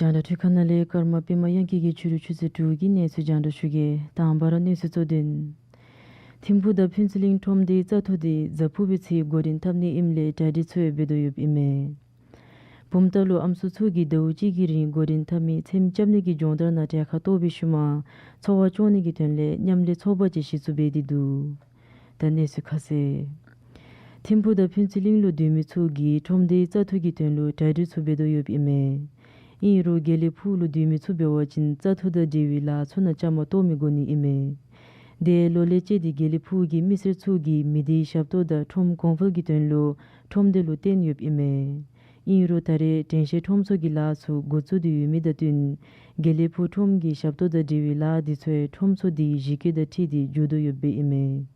རྒྱང་བསྒྲགས་འཕྲུལ་ཁང་ནང་ལས་ཀརྨ་པདྨ་དབྱངས་སྐྱིད་ཀྱིས་ཕྱི་རུ་ཆུ་ཚོད་དྲུག་གི་གནས་ཚུལ་རྒྱང་བསྒྲགས་ཞུ་གེ། དང་པ་ར་གནས་ཚུལ་གཙོ་དོན། ཐིམ་ཕུག་དང་ཕུན་ཚོགས་གླིང་ཁྲོམ་སྡེའི་བཙག་འཐུ་དེ་གཟའ་ཕུར་བུའི་ཚེ་འགོ་འདྲེན་འཐབ་ནི་ཨིནམ་ལས་གྲ་སྒྲིག་ཚུ་འབད་དོ་ཡོདཔ་ཨིན་མས། བུམ་ཐང་ལུ་ཨམ་སྲུ་ཚུ་གིས་ཟླཝ་གཅིག་གི་རིང་འགོ་འདྲེན་འཐབ་མི་ཚེམ་རྐྱབ་ནི་གི་སྦྱོང་བརྡར་ནང་གྲལ་ཁར་གཏོགས་པའི་ཤུལ་མ་འཚོ་བ་སྐྱོང་ནི་གི་དོན་ལས་མཉམ་ལས་ཚོགས་པ་ཅིག་གཞི་བཙུགས་འབད་དེ་འདུག། ད་གནས་ཚུལ་ཁ་གསལ། ཐིམ་ཕུག་དང་ཕུན་ཚོགས་གླིང་ལུ་སྡོད་མི་ཚུ་གིས་ཁྲོམ་སྡེའི་བཙག་འཐུ་གི་དོན་ལུ་གྲ་སྒྲིག་ཚུ་འབད་དོ་ཡོདཔ་ཨིན་མས། ཨིན་རུང་དགེ་ལེགས་ཕུག་ལུ་སྡོད་མི་ཚུ་འབད་བ་ཅིན་བཙག་འཐུ་དང་འབྲེལ་བའི་ལཱ་ཚུ་ནང་བཅའ་མར་གཏོགས་མི་དགོ་ནི་ཨིན་མས། དེ་ལོ་ལས་བཅད་དེ་དགེ་ལེགས་ཕུག་གི་མི་སེར་ཚུ་གིས་མི་སྡེའི་ཞབས་ཏོག་དང་ཁྲོམ་གོང་འཕེལ་གྱི་དོན་ལུ་ཁྲོམ་སྡེ་ལུ་བརྟེན་ཡོདཔ་ཨིན་མས། ཨིན་རུང་ད་རེས་དྲན་ཤེས་ཁྲོམ་ཚོགས་ཀྱི་ལཱ་ཚུ་འགོ་བཙུགས་ཏེ་ཡོད་མི་དང་བསྟུན་དགེ་ལེགས་ཕུག་ཁྲོམ་གྱི་ཞབས་ཏོག་དང་འབྲེལ་བའི་ལཱ་འདི་ཚུ་ཡང་ཁྲོམ་ཚོགས་འདིའི་གཞི་བཀོད་དང་འཁྲིལ་ཏེ་མཇུག་བསྡུ་ཡོདཔ་ཨིན་མས།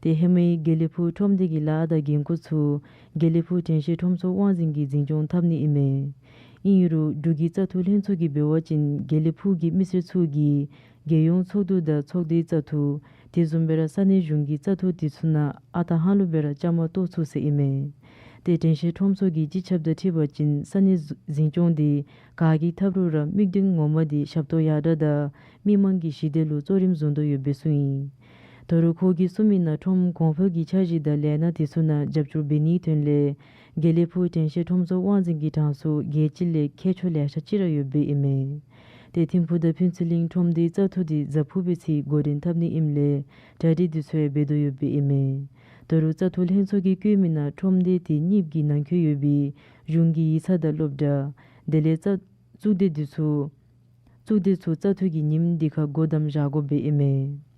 ཏེ་ཧེ་མའི་དགེ་ལེགས་ཕུག་ཁྲོམ་སྡེ་གི་ལཱ་དང་འགན་ཁུར་ཚུ་དགེ་ལེགས་ཕུག་དྲན་ཤེས་ཁྲོམ་ཚོགས་དབང་འཛིན་གྱིས་འཛིན་སྐྱོང་འཐབ་ནི་ཨིན་མས། ཨིན་རུང་འབྲུག་གི་བཙག་འཐུ་ལྷན་ཚོགས་ཀྱིས་འབད་བ་ཅིན་དགེ་ལེགས་ཕུག་གི་མི་སེར་ཚུ་གིས་རྒྱལ་ཡོངས་ཚོགས་འདུ་དང་ཚོགས་སྡེའི་བཙག་འཐུ་དེ་བཟུམ་སྦེ་ར་ས་གནས་གཞུང་གི་བཙག་འཐུ་དེ་ཚུ་ནང་ཨ་རྟག་ཧ་ལུགས་སྦེ་ར་བཅའ་མར་གཏོགས་ཚུགས་ཟེར་ཨིན་མས། ཏེ་དྲན་ཤེས་ཁྲོམ་ཚོགས་ཀྱི་སྤྱི་ཁྱབ་དང་འཁྲིལ་བ་ཅིན་ས་གནས་འཛིན་སྐྱོང་དེ་ག་གི་ཐབས་རུང་ར་དམིགས་དོན་ངོ་མ་དེ་ཞབས་ཏོག་ཡར་དྲག་དང་མི་མང་གི་ཞི་བདེ་ལུ་གཙོ་རིམ་བཟུང་དོ་ཡོདཔ་སྦེ་གསུངས་ཡི། ད་རུང་ཁོ་གིས་གསུངས་མི་ནང་ཁྲོམ་གོང་འཕེལ་གྱི་འཆར་གཞི་དང་ལས་སྣ་དེ་ཚུ་ནང་རྒྱབ་སྐྱོར་འབད་ནིའི་དོན་ལས་དགེ་ལེགས་ཕུག་དྲན་ཤེས་ཁྲོམ་ཚོགས་དབང་འཛིན་གྱི་གྲངས་སུ་རྒྱལ་སྤྱི་ལས་མཁས་མཆོག་ལེ་ཤ་ཅིག་ར་ཡོདཔ་ཨིན་མས། ཏེ་ཐིམ་ཕུག་དང་ཕུན་ཚོགས་གླིང་ཁྲོམ་སྡེའི་བཙག་འཐུ་དེ་གཟའ་ཕུར་བུའི་ཚེ་འགོ་འདྲེན་འཐབ་ནི་ཨིནམ་ལས་གྲ་སྒྲིག་དེ་ཚུ་ཡང་འབད་དོ་ཡོདཔ་ཨིན་མས། ད་རུང་བཙག་འཐུ་ལྷན་ཚོགས་ཀྱིས་བཀོད་མི་ནང་ཁྲོམ་སྡེ་དེ་གཉིས་ཀྱི་ནང་འཁོད་ཡོད་པའི་གཞུང་གི་ཡིག་ཚང་དང་སློབ་གྲྭ་དེ་ལས་བཙག་གཙུག་སྡེ་དེ་ཚུ་གཙུག་སྡེ་ཚུ་བཙག་འཐུ་གི་ཉིནམ་དེ་ཁར་སྒོ་བསྡམ་བཞག་དགོཔ་ཨིན་མས།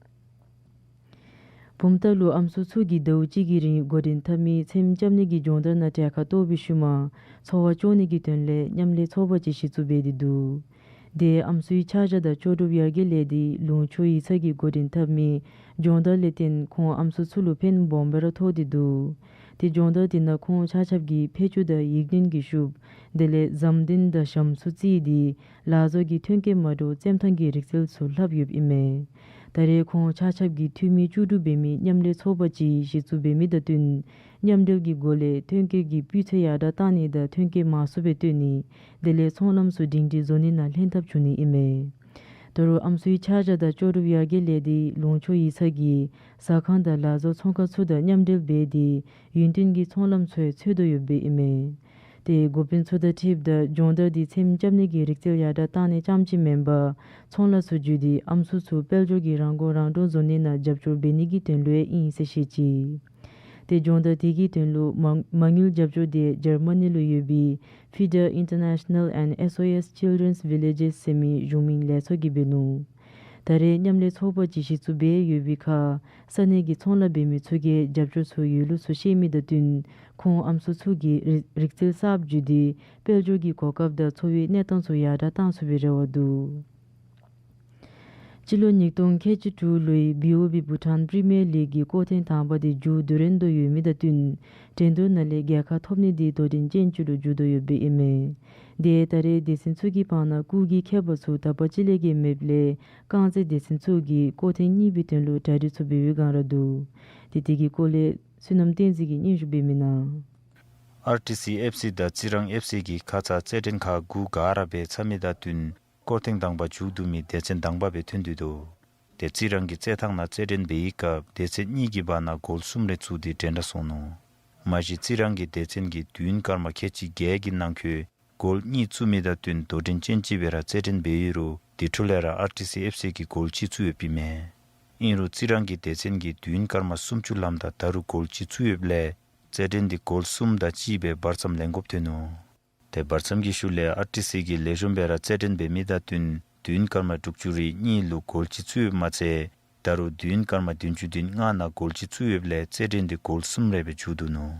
བུམ་ཐང་ལུ་ཨམ་སྲུ་ཚུ་གིས་ཟླཝ་གཅིག་གི་རིང་འགོ་འདྲེན་འཐབ་མི་ཚེམ་རྐྱབ་ནི་གི་སྦྱོང་བརྡར་ནང་གྲལ་ཁར་གཏོགས་པའི་ཤུལ་མ་འཚོ་བ་སྐྱོང་ནི་གི་དོན་ལས་མཉམ་ལས་ཚོགས་པ་ཅིག་གཞི་བཙུགས་འབད་དེ་འདུག། དེ་ཨམ་སྲུའི་ཆ་བཞག་དང་ལྕོགས་གྲུབ་ཡར་རྒྱས་ལས་སྡེ་ལུང་ཕྱོགས་ཡིག་ཚང་གིས་འགོ་འདྲེན་འཐབ་མི་སྦྱོང་བརྡར་ལས་བརྟེན་ཁོང་ཨམ་སྲུ་ཚུ་ལུ་ཕན་སྦོམ་སྦེ་ར་ཐོགས་ཏེ་འདུག། དེ་སྦྱོང་བརྡར་དེ་ནང་ཁོང་ཆ་ཁྱབ་ཀྱིས་ཕད་ཅུང་དང་ཡིག་བདུན་གྱི་ཤུབས་དེ་ལས་ཟམ་གདན་དང་ཞྭམོ་ཚུ་བརྩིས་ཏེ་ལག་བཟོ་གི་ཐོན་སྐྱེད་མ་འདྲཝ་བཙེམ་ཐངས་ཀྱི་རིག་རྩལ་ཚུ་ལྷབ་ཡོདཔ་ཨིན་མས། ད་རེས་ཁོང་ཆ་ཁྱབ་ཀྱིས་འཐུས་མི་བཅུ་དྲུག་འབད་མི་མཉམ་ལས་ཚོགས་པ་ཅིག་གཞི་བཙུགས་འབད་མི་དང་བསྟུན་མཉམ་འབྲེལ་གྱི་སྒོ་ལས་ཐོན་སྐྱེད་ཀྱི་སྤུས་ཚད་ཡར་དྲག་བཏང་ནི་དང་ཐོན་སྐྱེད་མང་སུ་སྦེ་བཏོན་ནི་དེ་ལས་ཚོང་ལམ་ཚུ་སྒྲིང་སྒྲིང་བཟོ་ནི་ནང་ལྷན་ཐབས་བྱུང་ནི་ཨིན་མས། ད་རུང་ཨམ་སྲུའི་ཆ་བཞག་དང་ལྕོགས་གྲུབ་ཡར་རྒྱས་ལས་སྡེ་ལུང་ཕྱོགས་ཡིག་ཚང་གིས་ཟ་ཁང་དང་ལག་བཟོ་ཚོང་ཁང་ཚུ་དང་མཉམ་འབྲེལ་འབད་དེ་ཡུན་བརྟན་གྱི་ཚོང་ལམ་ཚུ་ཡང་འཚོལ་དོ་ཡོདཔ་ཨིན་མས། ཏེ་འགོ་དཔོན་ཚུ་དང་འཁྲིལཝ་ད་སྦྱོང་བརྡར་འདི་ཚེམ་རྐྱབ་ནི་གི་རིག་རྩལ་ཡར་དྲག་བཏང་ནི་རྐྱངམ་ཅིག་མེན་པར་ཚོང་ལཱ་ཚུ་བརྒྱུད་དེ་ཨམ་སྲུ་ཚུ་དཔལ་འབྱོར་གྱི་རང་མགོ་རང་འདྲོངས་བཟོ་ནི་ནང་རྒྱབ་སྐྱོར་འབད་ནི་གི་དོན་ལུ་ཡང་ཨིན་ཟེར་བཤད་ཅི། ཏེ་སྦྱོང་བརྡར་དེ་གི་དོན་ལུ་མ་མ་དངུལ་རྒྱབ་སྐྱོར་དེ་འཇར་མ་ནི་ལུ་ཡོད་པའི་ཕི་ཌར་ཨིན་ཊར་ནེ་ཤ་ནཱལ་ཨེནཌ་ཨེསི་ཨོ་ཨེསི་ཅིལ་ཌེན་སི་ཝི་ལེ་ཇེས་ཟེར་མི་གཞུང་མིན་ལས་ཚོགས་ཀྱིས་འབད་ནུག། ད་རེས་མཉམ་ལས་ཚོགས་པ་ཅིག་གཞི་བཙུགས་འབད་ཡོད་པའི་ཁར་ས་གནས་ཀྱི་ཚོང་ལཱ་འབད་མི་ཚུ་གིས་རྒྱབ་སྐྱོར་ཚུ་ཡོད་ལུགས་ཚུ་བཤད་མི་དང་བསྟུན་ཁོང་ཨམ་སྲུ་ཚུ་གིས་རིག་རིག་རྩལ་གསརཔ་བརྒྱུད་དེ་དཔལ་འབྱོར་གྱི་གོ་སྐབས་དང་འཚོ་བའི་གནས་སྟངས་ཚུ་ཡར་དྲག་བཏང་ཚུགས་པའི་རེ་བ་འདུག། སྤྱི་ལོ་ཉིས་སྟོང་ཁལ་གཅིག་དྲུག་ལོའི་བི་ཨོ་བི་བྷུ་ཊཱན་པི་རི་མི་ཡར་ལིག་གི་སྐོར་ཐེངས་དང་པ་དེ་མཇུག་བསྡུ་རན་དོ་ཡོད་མི་དང་བསྟུན་འགྲན་བསྡུར་ནང་ལས་རྒྱལ་ཁ་ཐོབ་ནི་དེ་དོ་འགྲན་ཅན་ཅིག་ལུ་འགྱུར་དོ་ཡོདཔ་ཨིན་མས། དེ་ད་རེས་སྡེ་ཚན་ཚུ་གི་བར་ན་སྐུགས་ཀྱི་ཁྱད་པར་ཚུ་དག་པ་ཅིག་ལས་བརྒལ་མེདཔ་ལས་རྐང་རྩེད་སྡེ་ཚན་ཚུ་གིས་སྐོར་ཐེངས་གཉིས་པའི་དོན་ལུ་གྲ་སྒྲིག་ཚུ་འབད་བའི་བསྒང་ར་འདུག། དེ་དེ་གི་སྐོར་ལས་བསོད་ནམས་བསྟན་འཛིན་གྱིས་སྙན་ཞུ་འབད་མི་གནང་། ཨར་ཊི་སི་ཨེཕ་སི་དང་རྩི་རང་ཨེཕ་སི་གིས་ཁ་ཙ་རྩེད་འགྲན་ཁག་དགུ་ག་ར་འབད་ཚར་མི་དང་བསྟུན་སྐོར་ཐེངས་དང་པ་མཇུག་བསྡུ་མི་སྡེ་ཚན་དང་པ་སྦེ་ཐོན་ཏེ་འདུག། དེ་རྩི་རང་གི་རྩེད་ཐང་ནང་རྩེད་འགྲན་འབད་བའི་སྐབས་སྡེ་ཚན་གཉིས་ཀྱི་བར་ན་གོལ་གསུམ་རེ་བཙུགས་ཏེ་འགྲན་ཟླ་སོང་ནུག། མ་གཞི་རྩི་རང་གི་སྡེ་ཚན་གྱིས་མདུན་སྐར་མ་ཁལ་གཅིག་བརྒྱད་ཀྱི་ནང་འཁོད་གོལ་གཉིས་བཙུགས་མི་དང་བསྟུན་དོ་འགྲན་ཅན་ཅིག་སྦེ་ར་རྩེད་འགྲན་འབད་ཡོད་རུང་དེ་འཕྲོ་ལས་ར་ཨར་ཊི་སི་ཨེཕ་སི་གིས་གོལ་གཅིག་བཙུགས་ཡོདཔ་ཨིན་མས། ཨིན་རུང་རྩི་རང་གི་སྡེ་ཚན་གྱིས་མདུན་སྐར་མ་སུམ་ཅུ་ལངམ་ད་ད་རུང་གོལ་གཅིག་བཙུགས་ཡོདཔ་ལས་རྩེད་འགྲན་འདི་གོལ་གསུམ་དང་གཅིག་སྦེ་བར་མཚམས་ལེན་དགོཔ་ཐོན་ནུག། དེ་བར་མཚམས་ཀྱི་ཤུལ་ལས་ཨར་ཊི་སི་གིས་ལེགས་ཤོམ་སྦེ་ར་རྩེད་འགྲན་འབད་མི་དང་བསྟུན་མདུན་སྐར་མ་དྲུག་ཅུ་རེ་གཉིས་ལུ་གོལ་གཅིག་བཙུགས་ཡོདཔ་མ་ཚད་ད་རུང་མདུན་སྐར་མ་བདུན་ཅུ་དོན་ལྔ་ནང་གོལ་གཅིག་བཙུགས་ཡོདཔ་ལས་རྩེད་འགྲན་འདི་གོལ་གསུམ་རེ་སྦེ་མཇུག་བསྡུ་ནུག།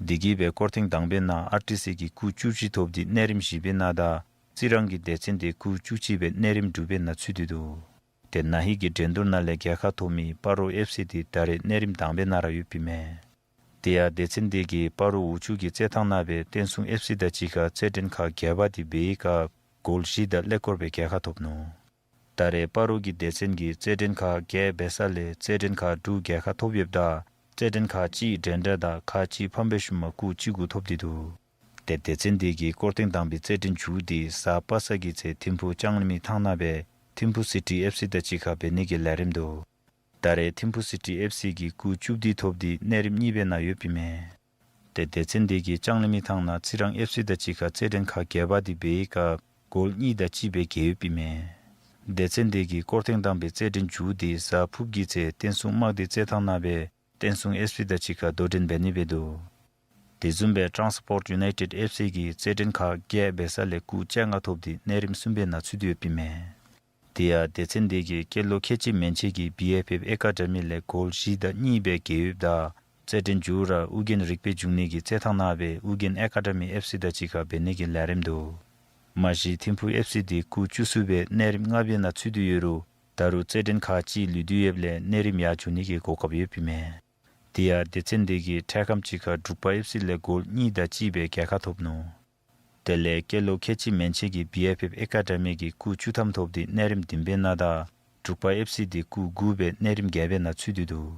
དེ་གིས་སྦེ་སྐོར་ཐེངས་དང་པའི་ནང་ཨར་ཊི་སི་གིས་སྐུགས་བཅུ་བཞི་ཐོབ་སྟེ་གནས་རིམ་བཞི་པའི་ནང་དང་རྩི་རང་གི་སྡེ་ཚན་དེ་སྐུགས་བཅུ་གཅིག་སྦེ་གནས་རིམ་དྲུག་པའི་ནང་ཚུད་དེ་འདུག། དེ་ན་ཧིང་གི་འགྲན་བསྡུར་ནང་ལས་རྒྱལ་ཁ་ཐོབ་མི་སྤ་རོ་ཨེཕ་སི་དེ་ད་རེས་གནས་རིམ་དང་པའི་ནང་ར་ཡོདཔ་ཨིན་མས། དེ་ཡང་སྡེ་ཚན་དེ་གིས་སྤ་རོ་འོག་ཆུ་གི་རྩེད་ཐང་ནང་སྦེ་བསྟན་སྲུང་ཨེཕ་སི་དང་གཅིག་ཁར་རྩེད་འགྲན་ཁག་བརྒྱད་པ་དེ་འབད་བའི་སྐབས་གོལ་བཞི་དང་ཀླད་ཀོར་སྦེ་རྒྱལ་ཁ་ཐོབ་ནུག། ད་རེས་སྤ་རོ་གི་སྡེ་ཚན་གྱིས་རྩེད་འགྲན་ཁག་བརྒྱད་འབད་ས་ལས་རྩེད་འགྲན་ཁག་དྲུག་རྒྱལ་ཁ་ཐོབ་ཡོདཔ་ད་རྩེད་འགྲན་ཁག་གཅིག་འགྲན་ཟླ་དང་ཁག་གཅིག་ཕམ་པའི་ཤུལ་མ་སྐུགས་གཅིག་དགུ་ཐོབ་སྟེ་འདུག། ཏེ་སྡེ་ཚན་འདི་གིས་སྐོར་ཐེངས་དང་པའི་རྩེད་འགྲན་མཇུག་འདི་གཟའ་པ་སངས་ཀྱི་ཚེ་ཐིམ་ཕུག་ལྕང་གླིང་མི་ཐང་ནང་སྦེ་ཐིམ་ཕུག་སི་ཊི་ཨེཕ་སི་དང་གཅིག་ཁར་འབད་ནི་གི་ལས་རིམ་འདུག། ད་རེས་ཐིམ་ཕུག་སི་ཊི་ཨེཕ་སི་གིས་སྐུགས་བཅུ་བདུན་ཐོབ་སྟེ་གནས་རིམ་གཉིས་པའི་ནང་ཡོདཔ་ཨིན་མས། ཏེ་སྡེ་ཚན་འདི་གིས་ལྕང་གླིང་མི་ཐང་ནང་ཚེ་རིང་ཨེཕ་སི་དང་གཅིག་ཁར་རྩེད་འགྲན་ཁག་བརྒྱད་པ་འདི་འབད་བའི་སྐབས་གོལ་གཉིས་དང་གཅིག་སྦེ་རྒྱལ་ཡོདཔ་ཨིན་མས། སྡེ་ཚན་འདི་གིས་སྐོར་ཐེངས་དང་པའི་རྩེད་འགྲན་མཇུག་འདི་གཟའ་ཕུརཔ་གི་ཚེ་བསྟན་སྲུང་དམག་སྡེ་རྩེད་ཐང་ནང་སྦེ་བསྟན་སྲུང་ཨེཕ་སི་དང་གཅིག་ཁར་དོ་འགྲན་འབད་ནི་སྦེ་འདུག། དེ་བཟུམ་སྦེ་ཊཱནསི་པོརཊ་ཡུ་ནའི་ཊེཌ་ཨེཕ་སི་གིས་རྩེད་འགྲན་ཁག་བརྒྱད་འབད་ས་ལས་སྐུགས་བཅོ་ལྔ་ཐོབ་སྟེ་གནས་རིམ་གསུམ་པའི་ནང་ཚུད་དེ་ཡོདཔ་ཨིན་མས། དེ་ཡང་སྡེ་ཚན་འདི་གིས་སྐྱེས་ལོ་ཁལ་གཅིག་མན་ཆད་ཀྱི་བི་ཨེཕ་ཨེཕ་ཨེ་ཀ་ཌ་མི་ལས་གོལ་བཞི་དང་གཉིས་སྦེ་རྒྱལ་ཡོདཔ་ད་རྩེད་འགྲན་མཇུག་ར་ཨོ་རྒྱན་རིག་པའི་འབྱུང་གནས་ཀྱི་རྩེད་ཐང་ནང་སྦེ་ཨོ་རྒྱན་ཨེ་ཀ་ཌ་མི་ཨེཕ་སི་དང་གཅིག་ཁར་འབད་ནི་གི་ལས་རིམ་འདུག། མ་གཞི་ཐིམ་ཕུག་ཨེཕ་སི་འདི་སྐུགས་བཅུ་གསུམ་སྦེ་གནས་རིམ་ལྔ་པའི་ནང་ཚུད་དེ་ཡོད་རུང་ད་རུང་རྩེད་འགྲན་ཁག་གཅིག་ལུས་ཏེ་ཡོདཔ་ལས་གནས་རིམ་ཡར་འགྱོ་ནི་གི་གོ་སྐབས་ཡོདཔ་ཨིན་མས། དེ་ཡང་སྡེ་ཚན་འདི་གིས་འཕྲལ་ཁམས་ཅིག་ཁར་འབྲུག་པ་ཨེཕ་སི་ལས་གོལ་གཉིས་དང་གཅིག་སྦེ་རྒྱལ་ཁ་ཐོབ་ནུག། དེ་ལས་སྐྱེས་ལོ་ཁལ་གཅིག་མན་ཆད་ཀྱི་བི་ཨེཕ་ཨེཕ་ཨེ་ཀ་ཌ་མི་གིས་སྐུགས་བཅུ་ཐམ་ཐོབ་སྟེ་གནས་རིམ་བདུན་པའི་ནང་དང་འབྲུག་པ་ཨེཕ་སི་འདི་སྐུགས་དགུ་སྦེ་གནས་རིམ་བརྒྱད་པའི་ནང་ཚུད་དེ་འདུག།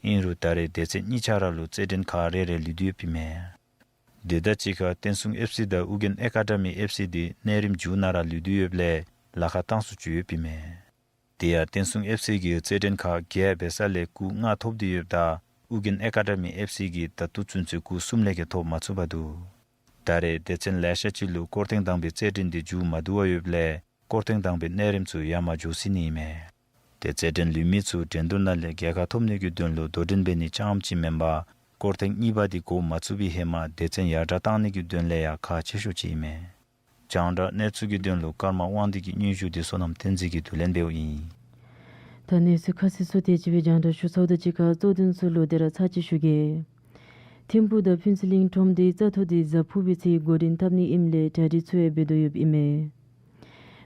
ཨིན་རུང་ད་རེས་སྡེ་ཚན་གཉིས་ཆ་ར་ལུ་རྩེད་འགྲན་ཁག་རེ་རེ་ལུས་ཏེ་ཡོདཔ་ཨིན་མས། དེ་དང་གཅིག་ཁར་བསྟན་སྲུང་ཨེཕ་སི་དང་ཨོ་རྒྱན་ཨེ་ཀ་ཌ་མི་ཨེཕ་སི་འདི་གནས་རིམ་མཇུག་ནང་ར་ལུས་ཏེ་ཡོདཔ་ལས་ལཱ་ཁག་བཏང་སུ་བཅུག་ཡོདཔ་ཨིན་མས། དེ་ཡང་བསྟན་སྲུང་ཨེཕ་སི་གིས་རྩེད་འགྲན་ཁག་བརྒྱད་འབད་ས་ལས་སྐུགས་ལྔ་ཐོབ་སྟེ་ཡོདཔ་ད་ཨོ་རྒྱན་ཨེ་ཀ་ཌ་མི་ཨེཕ་སི་གིས་ད་ལྟོ་ཚུན་ཚོད་སྐུགས་གསུམ་ལས་བརྒལ་ཐོབ་མ་ཚུགས་པར་འདུག། ད་རེས་སྡེ་ཚན་ལེ་ཤ་ཅིག་ལུ་སྐོར་ཐེངས་དང་པའི་རྩེད་འགྲན་འདི་མཇུག་མ་བསྡུ་བར་ཡོདཔ་ལས་སྐོར་ཐེངས་དང་པའི་གནས་རིམ་ཚུ་ཡར་མར་འགྱོ་སྲིད་ནི་ཨིན་མས། ཏེ་རྩེད་འགྲན་ལུས་མི་ཚུ་འགྲན་བསྡུར་ནང་ལས་རྒྱལ་ཁ་ཐོབ་ནི་གི་དོན་ལུ་དོ་འགྲན་འབད་ནི་རྐྱངམ་ཅིག་མེན་པར་སྐོར་ཐེངས་གཉིས་པ་འདི་འགོ་མ་བཙུགས་པའི་ཧེ་མ་སྡེ་ཚན་ཡར་དྲག་བཏང་ནི་གི་དོན་ལས་ཡང་ཁག་ཆེ་ཤོས་ཅིག་ཨིན་མས། རྒྱང་བསྒྲགས་གནས་ཚུལ་གྱི་དོན་ལུ་ཀརྨ་དབང་འདུས་ཀྱི་སྙན་ཞུ་འདི་བསོད་ནམས་བསྟན་འཛིན་གྱིས་བསྡུ་ལེན་འབདཝ་ཨིན། ད་གནས་ཚུལ་ཁ་གསལ་ཚུ་དེ་ཅིག་སྦེ་རྒྱང་བསྒྲགས་ཞུ་ཚརཝ་དང་གཅིག་ཁར་གཙོ་དོན་ཚུ་ལོག་སྟེ་ར་ཚར་གཅིག་ཞུ་གེ། ཐིམ་ཕུག་དང་ཕུན་ཚོགས་གླིང་ཁྲོམ་སྡེའི་རྩ་ཐོག་འདི་གཟའ་ཕུར་བུའི་ཚེ་འགོ་འདྲེན་འཐབ་ནི་ཨིནམ་ལས་གྲ་སྒྲིག་ཚུ་ཡང་འབད་དོ་ཡོདཔ་ཨིན་མས།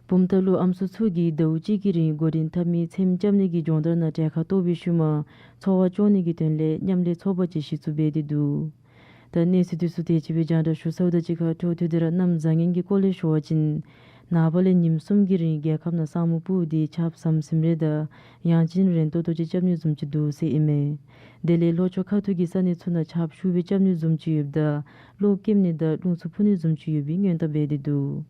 བུམ་ཐང་ལུ་ཨམ་སྲུ་ཚུ་གིས་ཟླཝ་གཅིག་གི་རིང་འགོ་འདྲེན་འཐབ་མི་ཚེམ་རྐྱབ་ནི་གི་སྦྱོང་བརྡར་ནང་གྲལ་ཁར་གཏོགས་པའི་ཤུལ་མ་འཚོ་བ་སྐྱོང་ནི་གི་དོན་ལས་མཉམ་ལས་ཚོགས་པ་ཅིག་གཞི་བཙུགས་འབད་དེ་འདུག། ད་གནས་ཚུལ་འདི་ཚུ་དེ་ཅིག་སྦེ་རྒྱང་བསྒྲགས་ཞུ་ཚརཝ་དང་གཅིག་ཁར་འཕྲོ་མཐུད་དེ་ར་གནམ་བཟང་ངན་གྱི་སྐོར་ལས་ཞུ་བ་ཅིན་ནངས་པ་ལས་ཉིནམ་གསུམ་གྱི་རིང་རྒྱལ་ཁབ་ནང་ས་སྨུག་སྤུབས་ཏེ་ཆརཔ་ཟམ་ཟིམ་རེ་དང་ཡང་ཅིན་རན་ཏོག་ཏོ་ཅིག་རྐྱབ་ནི་བཟུམ་ཅིག་འདུག་ཟེར་ཨིན་མས། དེ་ལས་ལྷོ་ཕྱོགས་ཁ་ཐུག་གི་ས་གནས་ཚུ་ནང་ཆརཔ་ཤུགས་སྦེ་རྐྱབ་ནི་བཟུམ་ཅིག་ཡོདཔ་ད་གློག་སྐེམ་ནི་དང་རླུང་འཚུབ་འཕུ་ནི་བཟུམ་ཅིག་ཡོད་པའི་སྔོན་བརྡ་འབད་དེ་འདུག།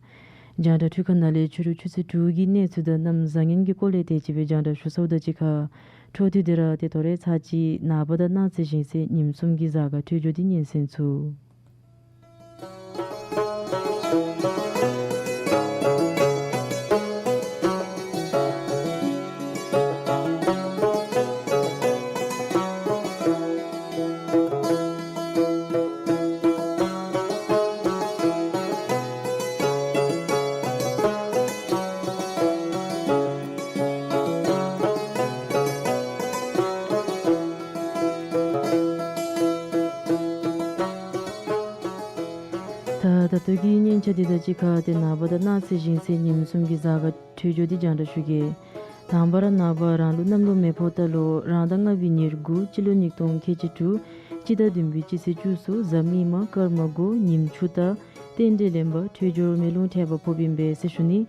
རྒྱང་བསྒྲགས་འཕྲུལ་ཁང་ནང་ལས་ཕྱི་རུ་ཆུ་ཚོད་དྲུག་གི་གནས་ཚུལ་དང་གནམ་བཟང་ངན་གྱི་སྐོར་ལས་དེ་ཅིག་སྦེ་རྒྱང་བསྒྲགས་ཞུ་ཚརཝ་དང་གཅིག་ཁར་འཕྲོ་མཐུད་དེ་ར་ཏེ་དོ་རུང་ཚར་གཅིག་ནངས་པ་དང་གནངས་ཚེ་གཞེས་ཚེ་ཉིནམ་གསུམ་གྱི་གཟའ་སྐར་འཕྲོད་སྦྱོར་འདི་སྙན་གསན་ཚུགས། ད་ད་ལྟོ་གི་སྙན་ཆ་འདི་དང་གཅིག་ཁར་ཏེ་ནངས་པ་དང་གནངས་ཚེ་གཞེས་ཚེ་ཉིནམ་གསུམ་གྱི་གཟའ་སྐར་འཕྲོད་སྦྱོར་འདི་རྒྱང་བསྒྲགས་ཞུ་གེ། དང་པ་ར་ནངས་པ་རང་ལུགས་གནམ་ལོ་མེ་ཕོ་རྟ་ལོ་རང་ཟླ་ལྔ་པའི་ཉེར་དགུ་སྤྱི་ལོ་ཉིས་སྟོང་ཁལ་གཅིག་དྲུག་སྤྱི་ཟླ་བདུན་པའི་སྤྱི་ཚེས་བཅུ་གསུམ་གཟའ་མིག་དམར་སྐར་མ་དགུ་ཉིནམ་ཆུ་རྟ་རྟེན་འབྲེལ་ལེན་པ་འཕྲོད་སྦྱོར་མེ་རླུང་འཕྲད་པ་ཕོགཔ་ཨིན་པས་ཟེར་ཞུ་ནི།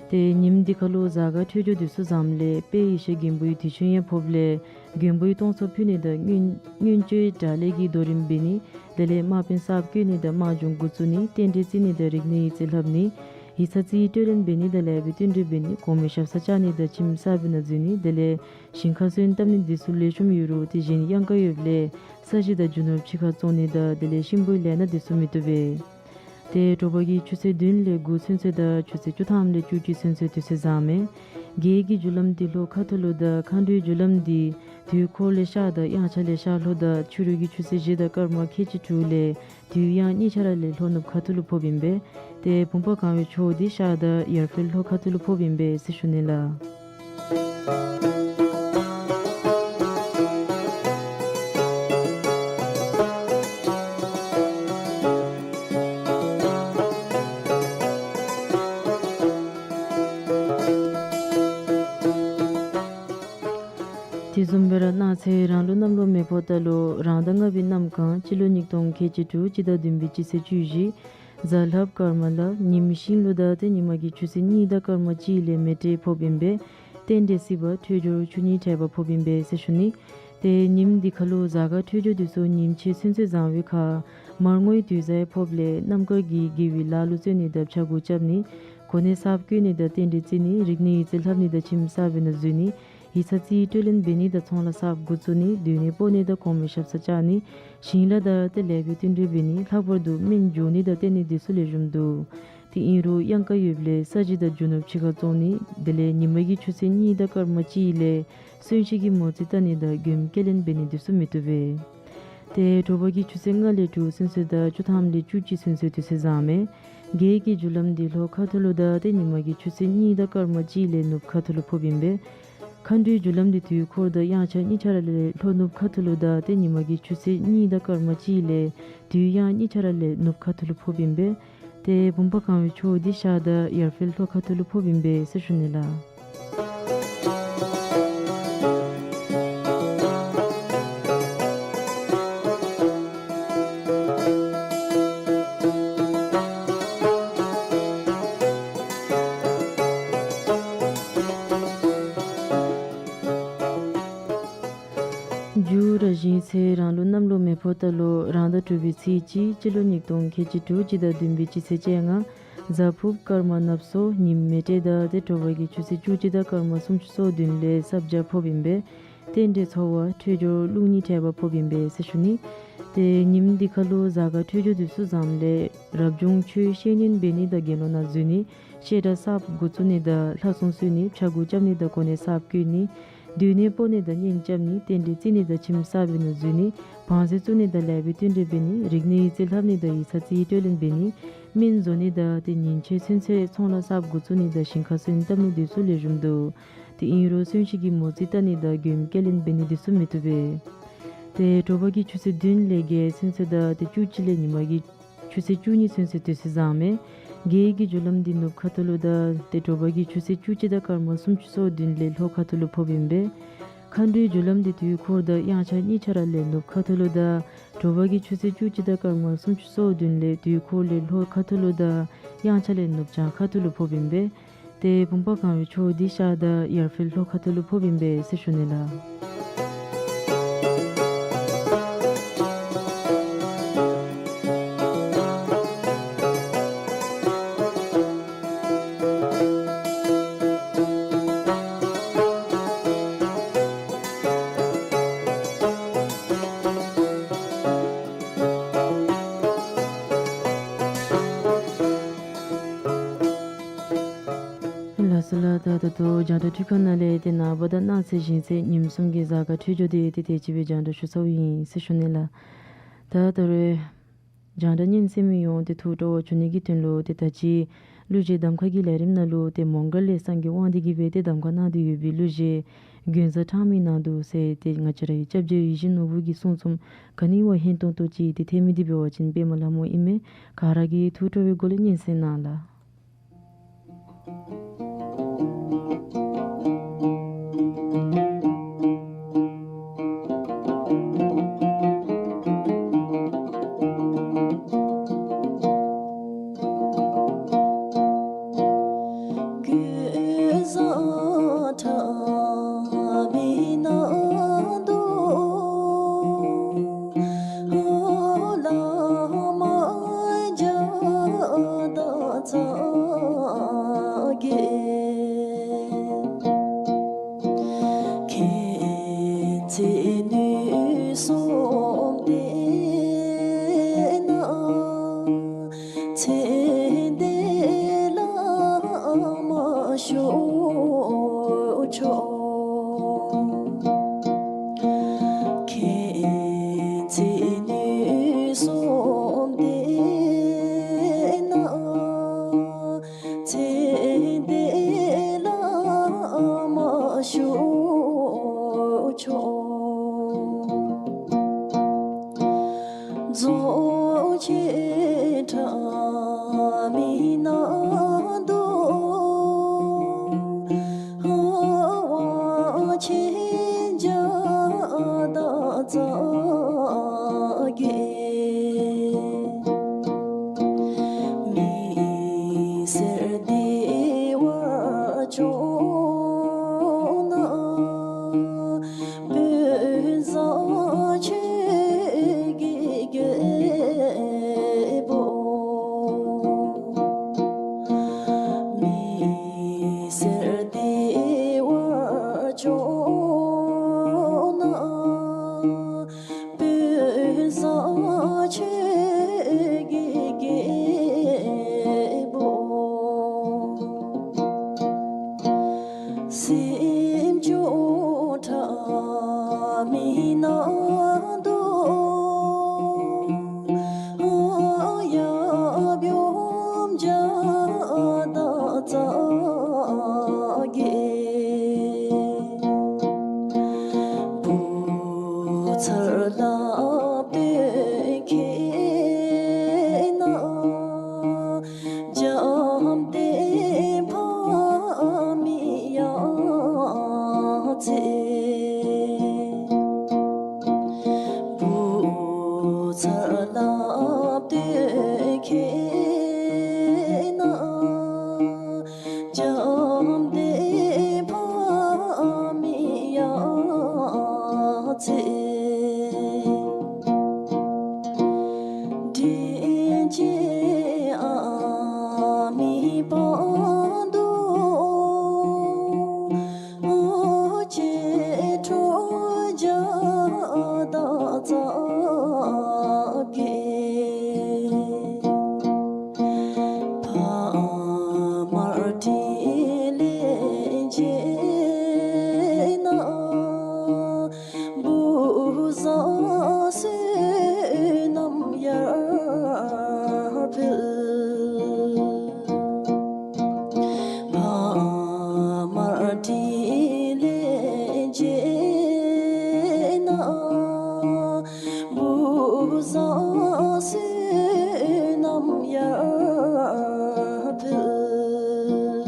ཏེ་ཉིནམ་འདི་ཁར་ལུ་གཟའ་སྐར་འཕྲོད་སྦྱོར་འདི་ཚུ་བཟངམ་ལས་དཔལ་ཡེ་ཤེས་མགོན་པོའི་དུས་ཆེན་ཡང་ཕོགཔ་ལས་མགོན་པོའི་སྟོང་ཚོགས་ཕུལ་ནི་དང་མངོན་མངོན་སྤྱོད་དྲག་ལས་ཀྱི་རྡོ་རིང་འབད་ནི་དེ་ལས་དམག་དཔོན་གསརཔ་བསྐོ་ནི་དང་དམག་སྦྱོང་འགོ་བཙུགས་ནི་རྟེན་འབྲེལ་བརྩི་ནི་དང་རིག་གནས་ཡིག་རྩིས་ལྷབ་ནི་ཡིག་ཚང་རྩིས་སྤྲོད་ལེན་འབད་ནི་དང་ལེགས་པའི་བསྟུན་གྲོས་འབད་ནི་གོང་མའི་ཞབས་སར་བཅར་ནི་དང་ཁྱིམ་གསར་པའི་ནང་འཛུལ་ནི་དེ་ལས་ཞིང་ཁར་སོན་བཏབ་ནི་འདི་ཚུ་ལེགས་ཤོམ་ཡོད་རུང་ཏེ་གཞན་གཡང་ཁ་ཡོདཔ་ལས་ས་གཞི་དང་རྒྱུ་ནོར་ཕྱི་ཁར་བཙོང་ནི་དང་དེ་ལས་གཤིན་པོའི་ལས་སྣ་འདི་ཚུ་མི་བཏུབ་པས། ཏེ་དྲོ་པ་གི་ཆུ་ཚོད་བདུན་ལས་དགུ་ཚུན་ཚོད་དང་ཆུ་ཚོད་བཅུ་ཐམ་ལས་བཅུ་གཅིག་ཚུན་ཚོད་དུས་ཚོད་བཟང་མས། རྒྱལ་གྱི་རྒྱུ་ལམ་འདི་ལྷོ་ཁ་ཐུག་ལུ་དང་མཁའ་འགྲོའི་རྒྱུ་ལམ་འདི་དུས་འཁོར་ལས་ཤར་དང་དབྱངས་འཆར་ལས་ཤར་ལྷོ་དང་ཕྱི་རུ་གི་ཆུ་ཚོད་བཞི་དང་སྐར་མ་ཁལ་གཅིག་དྲུག་ལས་དུས་དབྱངས་གཉིས་ཆ་ར་ལས་ལྷོ་ནུབ་ཁ་ཐུག་ལུ་ཕོགཔ་ཨིན་པས། ཏེ་བུམ་པ་གང་བའི་ཕྱོགས་འདི་ཤར་དང་ཡར་འཕེལ་ལྷོ་ཁ་ཐུག་ལུ་ཕོགཔ་ཨིན་པས་ཟེར་ཞུ་ནི་ལགས། དེ་བཟུམ་སྦེ་ར་གནངས་ཚེ་རང་ལུགས་གནམ་ལོ་མེ་ཕོ་རྟ་ལོ་རང་ཟླ་ལྔ་པའི་གནམ་གང་སྤྱི་ལོ་ཉིས་སྟོང་ཁལ་གཅིག་དྲུག་སྤྱི་ཟླ་བདུན་པའི་སྤྱི་ཚེས་བཅུ་བཞི་གཟའ་ལྷགཔ་སྐར་མ་ལྷག་ཉིནམ་ཤིང་ལུག་དང་ཏེ་ཉི་མ་གི་ཆུ་ཚོད་གཉིས་དང་སྐར་མ་གཅིག་ལས་མེ་སྤྲེལ་ཕོགཔ་ཨིན་པས། རྟེན་འབྲེལ་བརྩི་བ་འཕྲོད་སྦྱོར་ཆུ་གཉིས་འཕྲད་པ་ཕོགཔ་ཨིན་པས་ཟེར་ཞུ་ནི། ཏེ་ཉིནམ་འདི་ཁར་ལུ་གཟའ་སྐར་འཕྲོད་སྦྱོར་འདི་ཚུ་ཉིནམ་ཕྱེད་ཚུན་ཚོད་བཟང་བའི་ཁར་མར་ངོའི་དུས་བཟང་ཕོགཔ་ལས་རྣམ་དཀར་གྱི་དགེ་བའི་ལཱ་ལུ་བརྩོན་ནི་དང་ཕྱྭ་འགུགས་རྐྱབ་ནི། གོ་གནས་གསརཔ་བསྐོ་ནི་དང་རྟེན་འབྲེལ་བརྩི་ནི། རིག་གནས་ཡིག་རྩིས་ལྷབ་ནི་དང་ཁྱིམ་གསར་པའི་ནང་འཛུལ་ནི། ཡིག་ཚང་རྩིས་སྤྲོད་ལེན་འབད་ནི་དང་ཚོང་ལཱ་གསརཔ་འགོ་བཙུགས་ནི། སྡོད་གནས་སྤོ་ནི་དང་གོང་མའི་ཞབས་སར་བཅར་ནི། ཞིང་ལཱ་དང་ཏེ་ལེགས་པའི་བསྟུན་གྲོས་འབད་ནི། ལྷག་པར་དུ་སྨན་སྦྱོར་ནི་དང་བསྟེན་ནི་འདི་ཚུ་ལེགས་ཤོམ་འདུག། དེ་ཨིན་རུང་གཡང་ཀ་ཡོདཔ་ལས་ས་གཞི་དང་རྒྱུ་ནོར་ཕྱི་ཁར་བཙོང་ནི། དེ་ལས་ཉིན་མ་གི་ཆུ་ཚོད་གཉིས་དང་སྐར་མ་གཅིག་ལས་གསོན་གཤིན་གྱི་མོ་རྩིས་བལྟ་ནི་དང་མགྱོནམ་སྐྱེལ་ལེན་འབད་ནི་འདི་ཚུ་མི་བཏུབ་པས། ཏེ་དྲོ་པ་གི་ཆུ་ཚོད་ལྔ་ལས་དྲུག་ཚུན་ཚོད་དང་བཅུ་ཐམ་ལས་བཅུ་གཅིག་ཚུན་ཚོད་དུས་ཚོད་བཟང་མས། རྒྱལ་གྱི་རྒྱུ་ལམ་འདི་ལྷོ་ཁ་ཐུག་ལུ་དང་ཏེ་ཉིན་མ་གི་ཆུ་ཚོད་གཉིས་དང་སྐར་མ་གཅིག་ལས་ནུབ་ཁ་ཐུག་ལུ་ཕོགཔ་ཨིན་པས། མཁའ་འགྲོའི་རྒྱུ་ལམ་འདི་དུས་འཁོར་དང་དབྱངས་འཆར་གཉིས་ཆ་ར་ལས་ལྷོ་ནུབ་ཁ་ཐུག་ལུ་དང་ཏེ་ཉིན་མ་གི་ཆུ་ཚོད་གཉིས་དང་སྐར་མ་གཅིག་ལས་དུས་དབྱངས་གཉིས་ཆ་ར་ལས་ནུབ་ཁ་ཐུག་ལུ་ཕོགཔ་ཨིན་པས། ཏེ་བུམ་པ་གང་བའི་ཕྱོགས་འདི་ཤར་དང་ཡར་འཕེལ་ལྷོ་ཁ་ཐུག་ལུ་ཕོགཔ་ཨིན་པས་ཟེར་ཞུ་ནི་ལགས། རྒྱུ་ར་བཞིན་ཚེ་རང་ལུགས་གནམ་ལོ་མེ་ཕོ་རྟ་ལོ། རང་ཟླ་དྲུག་པའི་ཚེས་གཅིག་སྤྱི་ལོ་ཉིས་སྟོང་ཁལ་གཅིག་དྲུག་སྤྱི་ཟླ་བདུན་པའི་སྤྱི་ཚེས་བཅོ་ལྔ། གཟའ་ཕུརཔ་སྐར་མ་ནབ་སོར་ཉིནམ་མེ་སྤྲེལ་ཟླ། ཏེ་དྲོ་པ་གི་ཆུ་ཚོད་བཅུ་གཅིག་དང་སྐར་མ་སུམ་ཅུ་སོ་བདུན་ལས་ས་བྱ་ཕོགཔ་ཨིན་པས། རྟེན་འབྲེལ་འཚོ་བ་འཕྲོད་སྦྱོར་རླུང་གཉིས་འཕྲད་པ་ཕོགཔ་ཨིན་པས་ཟེར་ཞུ་ནི། ཏེ་ཉིནམ་འདི་ཁར་ལུ་གཟའ་སྐར་འཕྲོད་སྦྱོར་འདི་ཚུ་བཟངམ་ལས་རབ་བྱུང་ཆོས་བཤད་ཉན་འབད་ནི་དང་དགེ་སློང་ནང་འཛུལ་ནི། བཤད་གྲྭ་གསརཔ་འགོ་བཙུགས་ནི་དང་ལྷ་སྲུང་གསོལ་ནི། ཕྱྭ་འགུགས་རྐྱབ་ནི་དང་གོ་གནས་གསརཔ་བསྐོ་ནི། སྡོད་གནས་སྤོ་ནི་དང་གཉེན་རྐྱབ་ནི། རྟེན་འབྲེལ་བརྩི་ནི་དང་ཁྱིམ་གསར་པའི་ནང་འཛུལ་ནི། བང་མཛོད་བཙུགས་ནི་དང་ལེགས་པའི་བསྟུན་གྲོས་འབད་ནི། རིག་གནས་ཡིག་རྩིས་ལྷབ་ནི་དང་ཡིག་ཚང་རྩིས་སྤྲོད་ལེན་འབད་ནི། སྨན་བཟོ་ནི་དང་ཏེ་ཉིན་ཕྱེད་ཚུན་ཚོད་ཚོང་ལཱ་གསརཔ་འགོ་བཙུགས་ནི་དང་ཞིང་ཁར་སོན་བཏབ་ནི་འདི་ཚུ་ལེགས་ཤོམ་འདུག། དེ་ཨིན་རུང་གསོན་གཤིན་གྱི་མོ་རྩིས་བལྟ་ནི་དང་མགྱོནམ་སྐྱེལ་ལེན་འབད་ནི་འདི་ཚུ་མི་བཏུབ་པས། ཏེ་དྲོ་པ་གི་ཆུ་ཚོད་བདུན་ལས་བརྒྱད་ཚུན་ཚོད་དང་ཏེ་བཅུ་གཅིག་ལས་ཉིན་མ་གི་ཆུ་ཚོད་བཅུ་གཉིས་ཚུན་ཚོད་དུས་ཚོད་བཟང་མས། རྒྱལ་གྱི་རྒྱུ་ལམ་འདི་ནུབ་ཁ་ཐུག་ལུ་དང་ཏེ་དྲོ་པ་གི་ཆུ་ཚོད་བཅུ་གཅིག་དང་སྐར་མ་སུམ་ཅུ་སོ་བདུན་ལས་ལྷོ་ཁ་ཐུག་ལུ་ཕོགཔ་ཨིན་པས། མཁའ་འགྲོའི་རྒྱུ་ལམ་འདི་དུས་འཁོར་དང་དབྱངས་འཆར་གཉིས་ཆ་ར་ལས་ནུབ་ཁ་ཐུག་ལུ་དང་དྲོ་པ་གི་ཆུ་ཚོད་བཅུ་གཅིག་དང་སྐར་མ་སུམ་ཅུ་སོ་བདུན་ལས་དུས་འཁོར་ལས་ལྷོ་ཁ་ཐུག་ལུ་དང་དབྱངས་འཆར་ལས་ནུབ་བྱང་ཁ་ཐུག་ལུ་ཕོགཔ་ཨིན་པས། ཏེ་བུམ་པ་གང་བའི་ཕྱོགས་འདི་ཤར་དང་ཡར་འཕེལ་ལྷོ་ཁ་ཐུག་ལུ་ཕོགཔ་ཨིན་པས་ཟེར་ཞུ་ནི་ལགས། ལགས་སོ་ལགས། ད་ད་ལྟོ་རྒྱང་བསྒྲགས་འཕྲུལ་ཁང་ནང་ལས་ཏེ་ནངས་པ་དང་གནངས་ཚེ་གཞེས་ཚེ་ཉིནམ་གསུམ་གྱི་གཟའ་སྐར་འཕྲོད་སྦྱོར་འདི་ཏེ་དེ་ཅིག་སྦེ་རྒྱང་བསྒྲགས་ཞུ་ཚརཝ་ཨིན་ཟེར་ཞུ་ནི་ལགས། ད་ད་རེས་རྒྱང་བསྒྲགས་ཉན་གསན་མི་ཡོངས་ཏེ་ཐུགས་སྤྲོ་བ་བྱུང་ནི་གི་དོན་ལུ་ཏེ་ད་ཅི་གླུ་གཞས་གདམ་ཁ་གི་ལས་རིམ་ནང་ལུ་ཏེ་མོང་སྒར་ལས་སངས་རྒྱས་དབང་འདུས་ཀྱིས་སྦེ་ཏེ་གདམ་ཁ་གནང་སྟེ་ཡོད་པའི་གླུ་གཞས་མགོན་བཟའ་ཕྲང་མི་ནང་དུ་ཟེར་ཏེ་ང་བཅས་རའི་སྐྱབས་རྗེ་ཡིད་བཞིན་ནོར་བུ་གི་གསུང་རྩོམ་ག་ནི་བ་ཧན་ཏོང་ཏོ་ཅིག་ཏེ་ཐོན་མི་འདི་འབད་བ་ཅིན་པདྨ་ལྷ་མོ་ཨིན་མས། ག་ར་གིས་ཐུགས་སྤྲོ་བའི་སྒོ་ལས་ཉན་གསན་གནང་ལགས། བར་དམར་ཏི་ལེན་བྱེད་ན། བུ་བཟང་བསོད་ནམས་ཡར་འཕེལ། བར་དམར་ཏི་ལེན་བྱེད་ན། བུ་བཟང་བསོད་ནམས་ཡར་འཕེལ།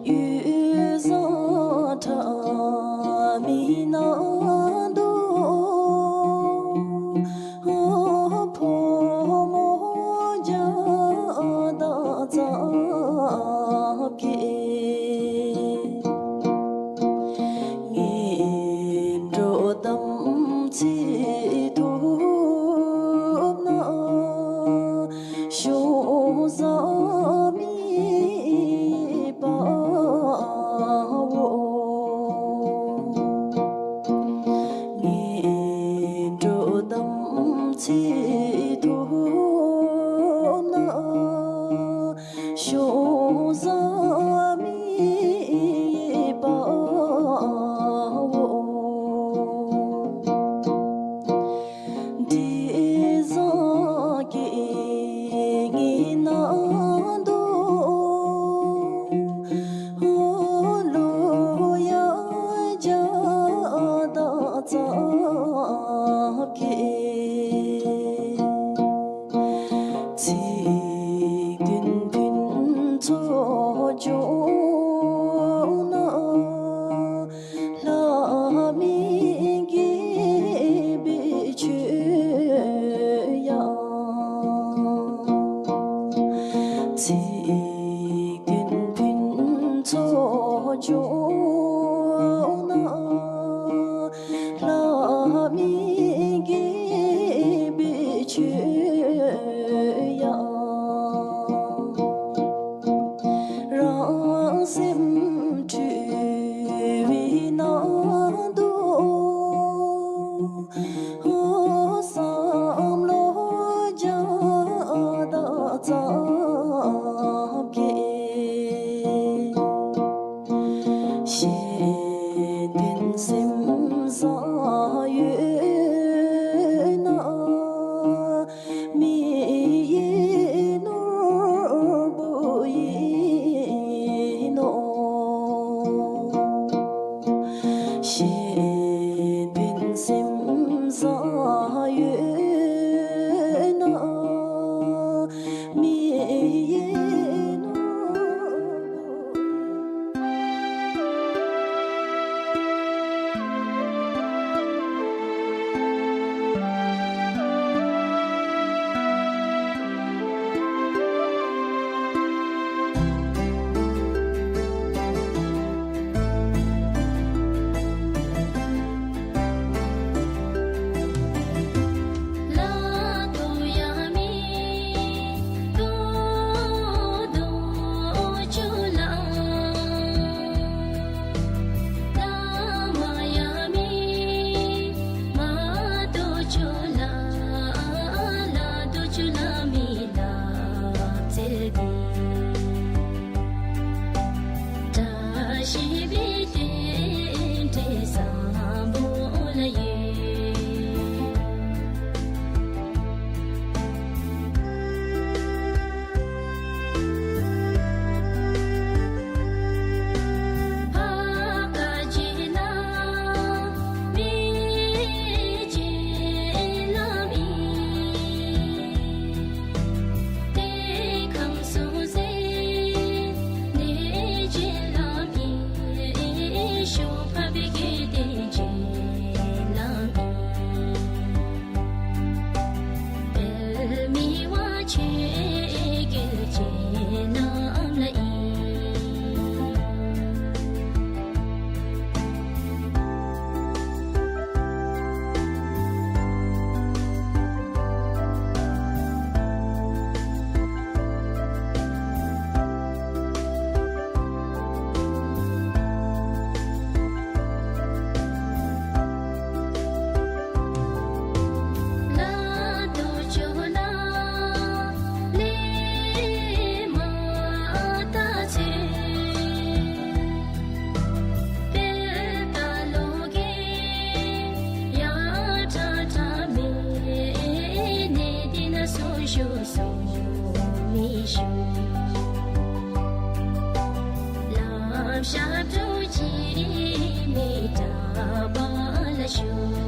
ཡུལ་བཟང་ཁྲ་མིག་ནང་དུ། ཕོ་མོ་བརྒྱ་དང་རྩ་བརྒྱད། ངན་འགྲོ་དམ་ཚིག་ཐོབ་ན། གཞུང་བཟང་མི་འབག་འོང་། ངན་འགྲོ་དམ་ཚིག་ཐོབ་ན། གཞུང་བཟང་མི་འབག་འོང་། དྲི་བཟང་སྐད་ངན་ནང་དུ། ལོ་ཡང་བརྒྱ་དང་རྩ་བརྒྱད། ཚིག་བདུན་ཕུན་ཚོགས་འབྱུང་ན། ལྷ་མིའི་དགེ་བའི་ཆོས་ཡང་། ཚིག་བདུན་ཕུན་ཚོགས་འབྱུང་ན། ལྷ་མིའི་དགེ་བའི་ཆོས་ཡང་། རང་སེམས་འཁྲུལ་བའི་ནང་དུ། བསམ་བློ་བརྒྱ་དང་རྩ་བརྒྱད། གཞན་ཕན་སེམས་བཟང་ཡོད་ན། མི་ཡི་ནོར་བུ་ཡིན་ནོ། གཞན་ཕན་སེམས་བཟང་ཡོད་ན། མི་ཡི་ནོར་བུ། ཞུ་གསུང་མི་ཞུ། ལམ་ཞབས་དྲུང་འཇིགས་མེད་གྲགས་པ་ལ་ཞུ།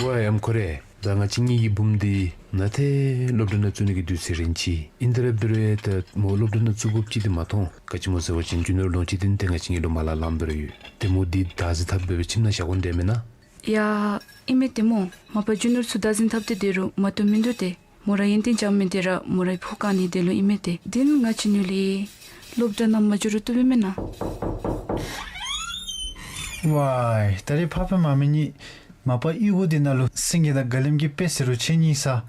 ཝའི་ཨམ་ཁོ་རེ། ད་ང་བཅས་གཉིས་ཀྱི་བུམོ་འདི་ན་ཏེ་སློབ་གྲྭ་ནང་བཙུགས་ནི་གི་དུས་ཚོད་རན་ཅི། ཨིན་ཏེ་ར་འབད་རུང་ད་མོ་སློབ་གྲྭ་ནང་བཙུགས་དགོཔ་ཅིག་འདི་མ་མཐོང་། ག་ཅི་སྨོ་ཟེར་བ་ཅིན་རྒྱུ་ནོར་ལོངས་སྤྱོད་འདི་ཏེ་ང་བཅས་གཉིས་ལུ་མ་ལང་ལངམ་སྦེ་ར་ཡོད། ཏེ་མོ་འདི་བདག་འཛིན་འཐབ་སྦེ་ཁྱིམ་ནང་བཞག་དགོ་དེས་མེན་ན། ཡ་ཨིན་མས་ཏེ་སྨོ། མ་པ་རྒྱུ་ནོར་ཚུ་བདག་འཛིན་འཐབ་སྟེ་སྡོད་རུང་མ་བཏུབ་མིན་འདུག་ཏེ། མོ་ར་ཡོན་ཏན་སྦྱང་མི་འདི་ར་མོ་རའི་ཕོ་རྐངམ་ནི་དེ་ལུ་ཨིན་མས་ཏེ། དེ་ནི་ང་བཅས་ནུ་ལས་སློབ་གྲྭ་ནང་མ་འགྱོ་རུང་བཏུབ་པས་མེན་ན། ཝའི་ད་རེས་ཕ་ཕ་མ་མ་གཉིས་མ་པ་གཡུས་སྒོ་འདི་ནང་ལུ་སེང་གེ་དང་དགའ་ལེམ་གྱི་དཔེ་ཟེར་རུང་ཁྱེད་གཉིས་ས་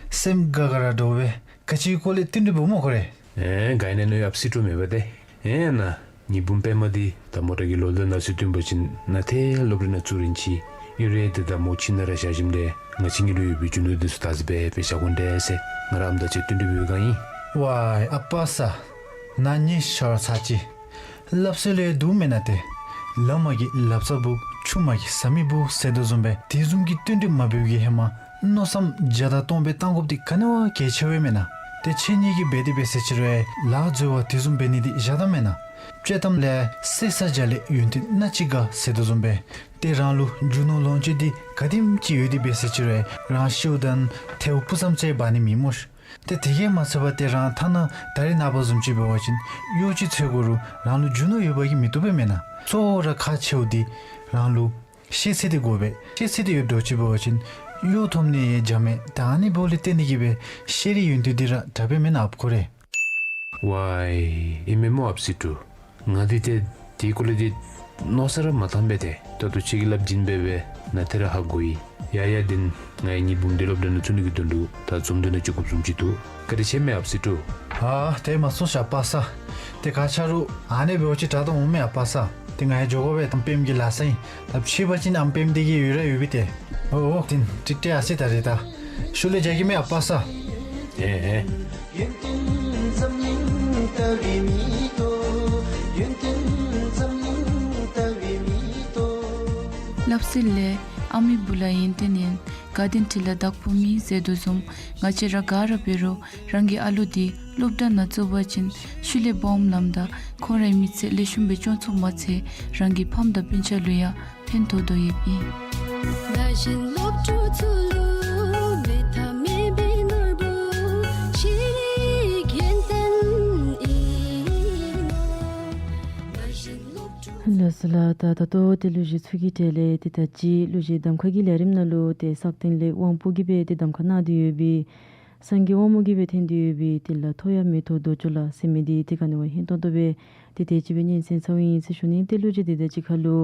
སེམས་དགའ་དགའ་ར་འདྲཝ་སྦེ་ག་ཅི་སྐོར་ལས་བསྟུན་གྲོས་འབདཝ་སྨོ་ཁོ་རེ། ཨེ་ག་ཨིན་ན་ནོ་ཡ་ཨཔ་སི་ཏོ་མེད་པ་ཏེ། ཨེ་ན། ངེའི་བུམོ་པདྨ་འདི་ད་མོ་ར་གི་སློབ་གྲྭ་ནང་ཚུད་བཏུབ་པ་ཅིན་ན་ཏེ་སློབ་གྲྭ་ནང་བཙུགས་རན་ཅི། ཨིན་རུང་ཏེ་ད་མོ་ཁྱིམ་ནང་ར་བཞག་ཞིནམ་ལས་ང་བཅས་གཉིས་ལུ་ཡོད་པའི་རྒྱུ་ནོར་འདི་ཚུ་བདག་འཛིན་འབད་འབད་བཞག་དགོ་དེས་ཟེར་ང་ར་ཨམ་དང་གཅིག་ཁར་བསྟུན་གྲོས་འབད་བསྒང་ཡི། ཝའི་ཨ་པ་ས། ན་ནི་ཤར་ཚར་ཅི། སླབ་སྲོལ་ལས་འདུག་མེན་ན་ཏེ། ལ་མ་གི་ལབ་ཙ་བུ། ཆུ་མ་གི་ཟ་མི་བུ་ཟེར་དོ་བཟུམ་སྦེ་དེ་བཟུམ་གྱི་བསྟུན་གྲོས་མ་འབད་བའི་ཧེ་མ་མནོ་བསམ་བརྒྱ་དང་སྟོང་སྦེ་བཏང་དགོཔ་འདི་ག་ནི་བ་གལ་ཆེ་བས་མེན་ན། ཏེ་ཁྱེད་གཉིས་ཀྱིས་འབད་དེ་འབད་ཟེར་ཅི་རུང་ལཱ་འཛོལ་བ་དེ་བཟུམ་འབད་ནི་འདི་བཞག་ད་མེན་ན། དཔྱེ་གཏམ་ལས་བསད་ས་བྱ་ལས་ཡོན་ཏན་སྣ་གཅིག་དགའ་ཟེར་དོ་བཟུམ་སྦེ་ཏེ་རང་ལུ་རྒྱུ་ནོར་ལོངས་སྤྱོད་འདི་ག་དེམ་ཅིག་ཡོད་དེ་འབད་ཟེར་ཅི་རུང་རང་ཤིཝ་ད་ཐལཝ་སྤུ་ཙམ་ཅིག་འབག་ནི་མེད་སྨོ་ཤ། ཏེ་དེ་གིས་མ་ཚད་པར་ཏེ་རང་ཐ་ན་ད་རེས་ནངས་པ་བཟུམ་ཅིག་འབད་བ་ཅིན་གཡོག་ཅིག་འཚོལ་དགོ་རུང་རང་ལུ་རྒྱུ་ནོར་ཡོད་པ་གིས་མི་བཏུབ་པས་མེན་ན། གཙོ་བོ་ར་ཁག་ཆེཝ་འདི་རང་ལུ་ཤེས་ཚད་འདི་དགོ་པས། ཤེས་ཚད་འདི་ཡོདཔ་འདྲཝ་ཅིག་འབད་བ་ཅིན་གཡོག་ཐོབ་ནི་ཡང་འཇམ་མས། ད་ཨ་ནི་འབདཝ་ལས་བརྟེན་ཏེ་གིས་སྦེ་ཤེས་རིག་ཡོན་ཏན་འདི་ར་དྲག་པས་མེན་ན་ཨཔ་ཁོ་རེ། ཝའི་ཨིན་མས་སྨོ་ཨཔ་སི་ཏོ། ང་འདི་ཏེ་དེ་སྐོར་ལས་ཏེ་མནོ་བསམ་ར་མ་བཏང་པས་ཏེ། ད་ལྟོ་ཁྱེད་ཀྱིས་སླབ་བྱིན་འབད་འབད་ན་ཏེ་ར་ཧ་གོ་ཡི། ཡ་ཡ་དེ་ནི་ང་ངེའི་བུམོ་འདི་སློབ་གྲྭ་ནང་བཙུགས་ནི་གི་དོན་ལུ་ད་འཛོམས་འདུ་ནང་བཅུག་དགོཔ་བཟུམ་ཅིག་འདུག། བཀའ་དྲིན་ཆེ་མས་ཨཔ་སི་ཏོ། ཨ་ཏེ་མ་གསུངས་ཤ་པ་ས། ཏེ་ག་ཅི་རུང་ཨ་ནི་འབདཝ་ཅིག་དྲག་དོ་འོང་མས་ཨ་པ་ས། ཏེ་ང་ཡང་འགྱོ་དགོ་པས། ཨམ་པདྨ་གི་ལཱ་ས་ཨིན། ད་ཕྱི་པ་ཅིན་ཨམ་པདྨ་འདི་གིས་ཡོད་ར་ཡོད་པས་ཏེ། ཨོ་ཨོ་དེ་ནི་ཏིག་ཏེ་ཨ་སི་ད་རེས་ད་ཤུལ་ལས་རྒྱག་གེ་མས་ཨ་པ་ས། ཨེ་ཨེ། སླབ་སྲོལ་ལས་ཨ་མའི་བུ་ལ་ཡོན་ཏན་ཡོད། དགའ་ལྡན་ཁྲི་ལ་བདག་པོ་མེད་ཟེར་དོ་བཟུམ་ང་བཅས་ར་ག་ར་འབད་རུང་རང་གི་ཨ་ལུ་འདི་སློབ་གྲྭ་ནང་བཙུགས་པ་ཅིན་ཤུལ་ལས་སྦོམ་ལངམ་ད་ཁོང་རའི་མི་ཚེ་ལེགས་ཤོམ་སྦེ་སྐྱོང་ཚུགསཔ་མ་ཚད་རང་གི་ཕམ་དང་སྤུན་ཆ་ལུ་ཡང་ཕན་ཐོགས་དོ་ཡོདཔ་ཨིན། ལགས་སོ་ལགས། ད་ད་ལྟོ་ཏེ་གླུ་གཞས་ཚུ་གི་གྲས་ལས་ཏེ་ད་ཅི་གླུ་གཞས་གདམ་ཁ་གི་ལས་རིམ་ནང་ལུ་ཏེ་སག་སྟེང་ལས་དབང་པོ་གིས་སྦེ་ཏེ་གདམ་ཁ་གནང་སྟེ་ཡོད་པའི་སངས་རྒྱས་དབང་མོ་གིས་སྦེ་འཐེན་ཏེ་ཡོད་པའི་ཏེ་ལ་ཐོ་ཡང་མེ་ཏོག་རྡོ་ཅོག་ལ་ཟེར་མི་འདི་ཏེ་ག་ནི་བ་སྙན་ཏོང་ཏོ་སྦེ་ཏེ་དེ་ཅིག་སྦེ་སྙན་གསན་ཚརཝ་ཨིན་ཟེར་ཞུ་ནི། ཏེ་གླུ་གཞས་འདི་དང་གཅིག་ཁར་ལུ་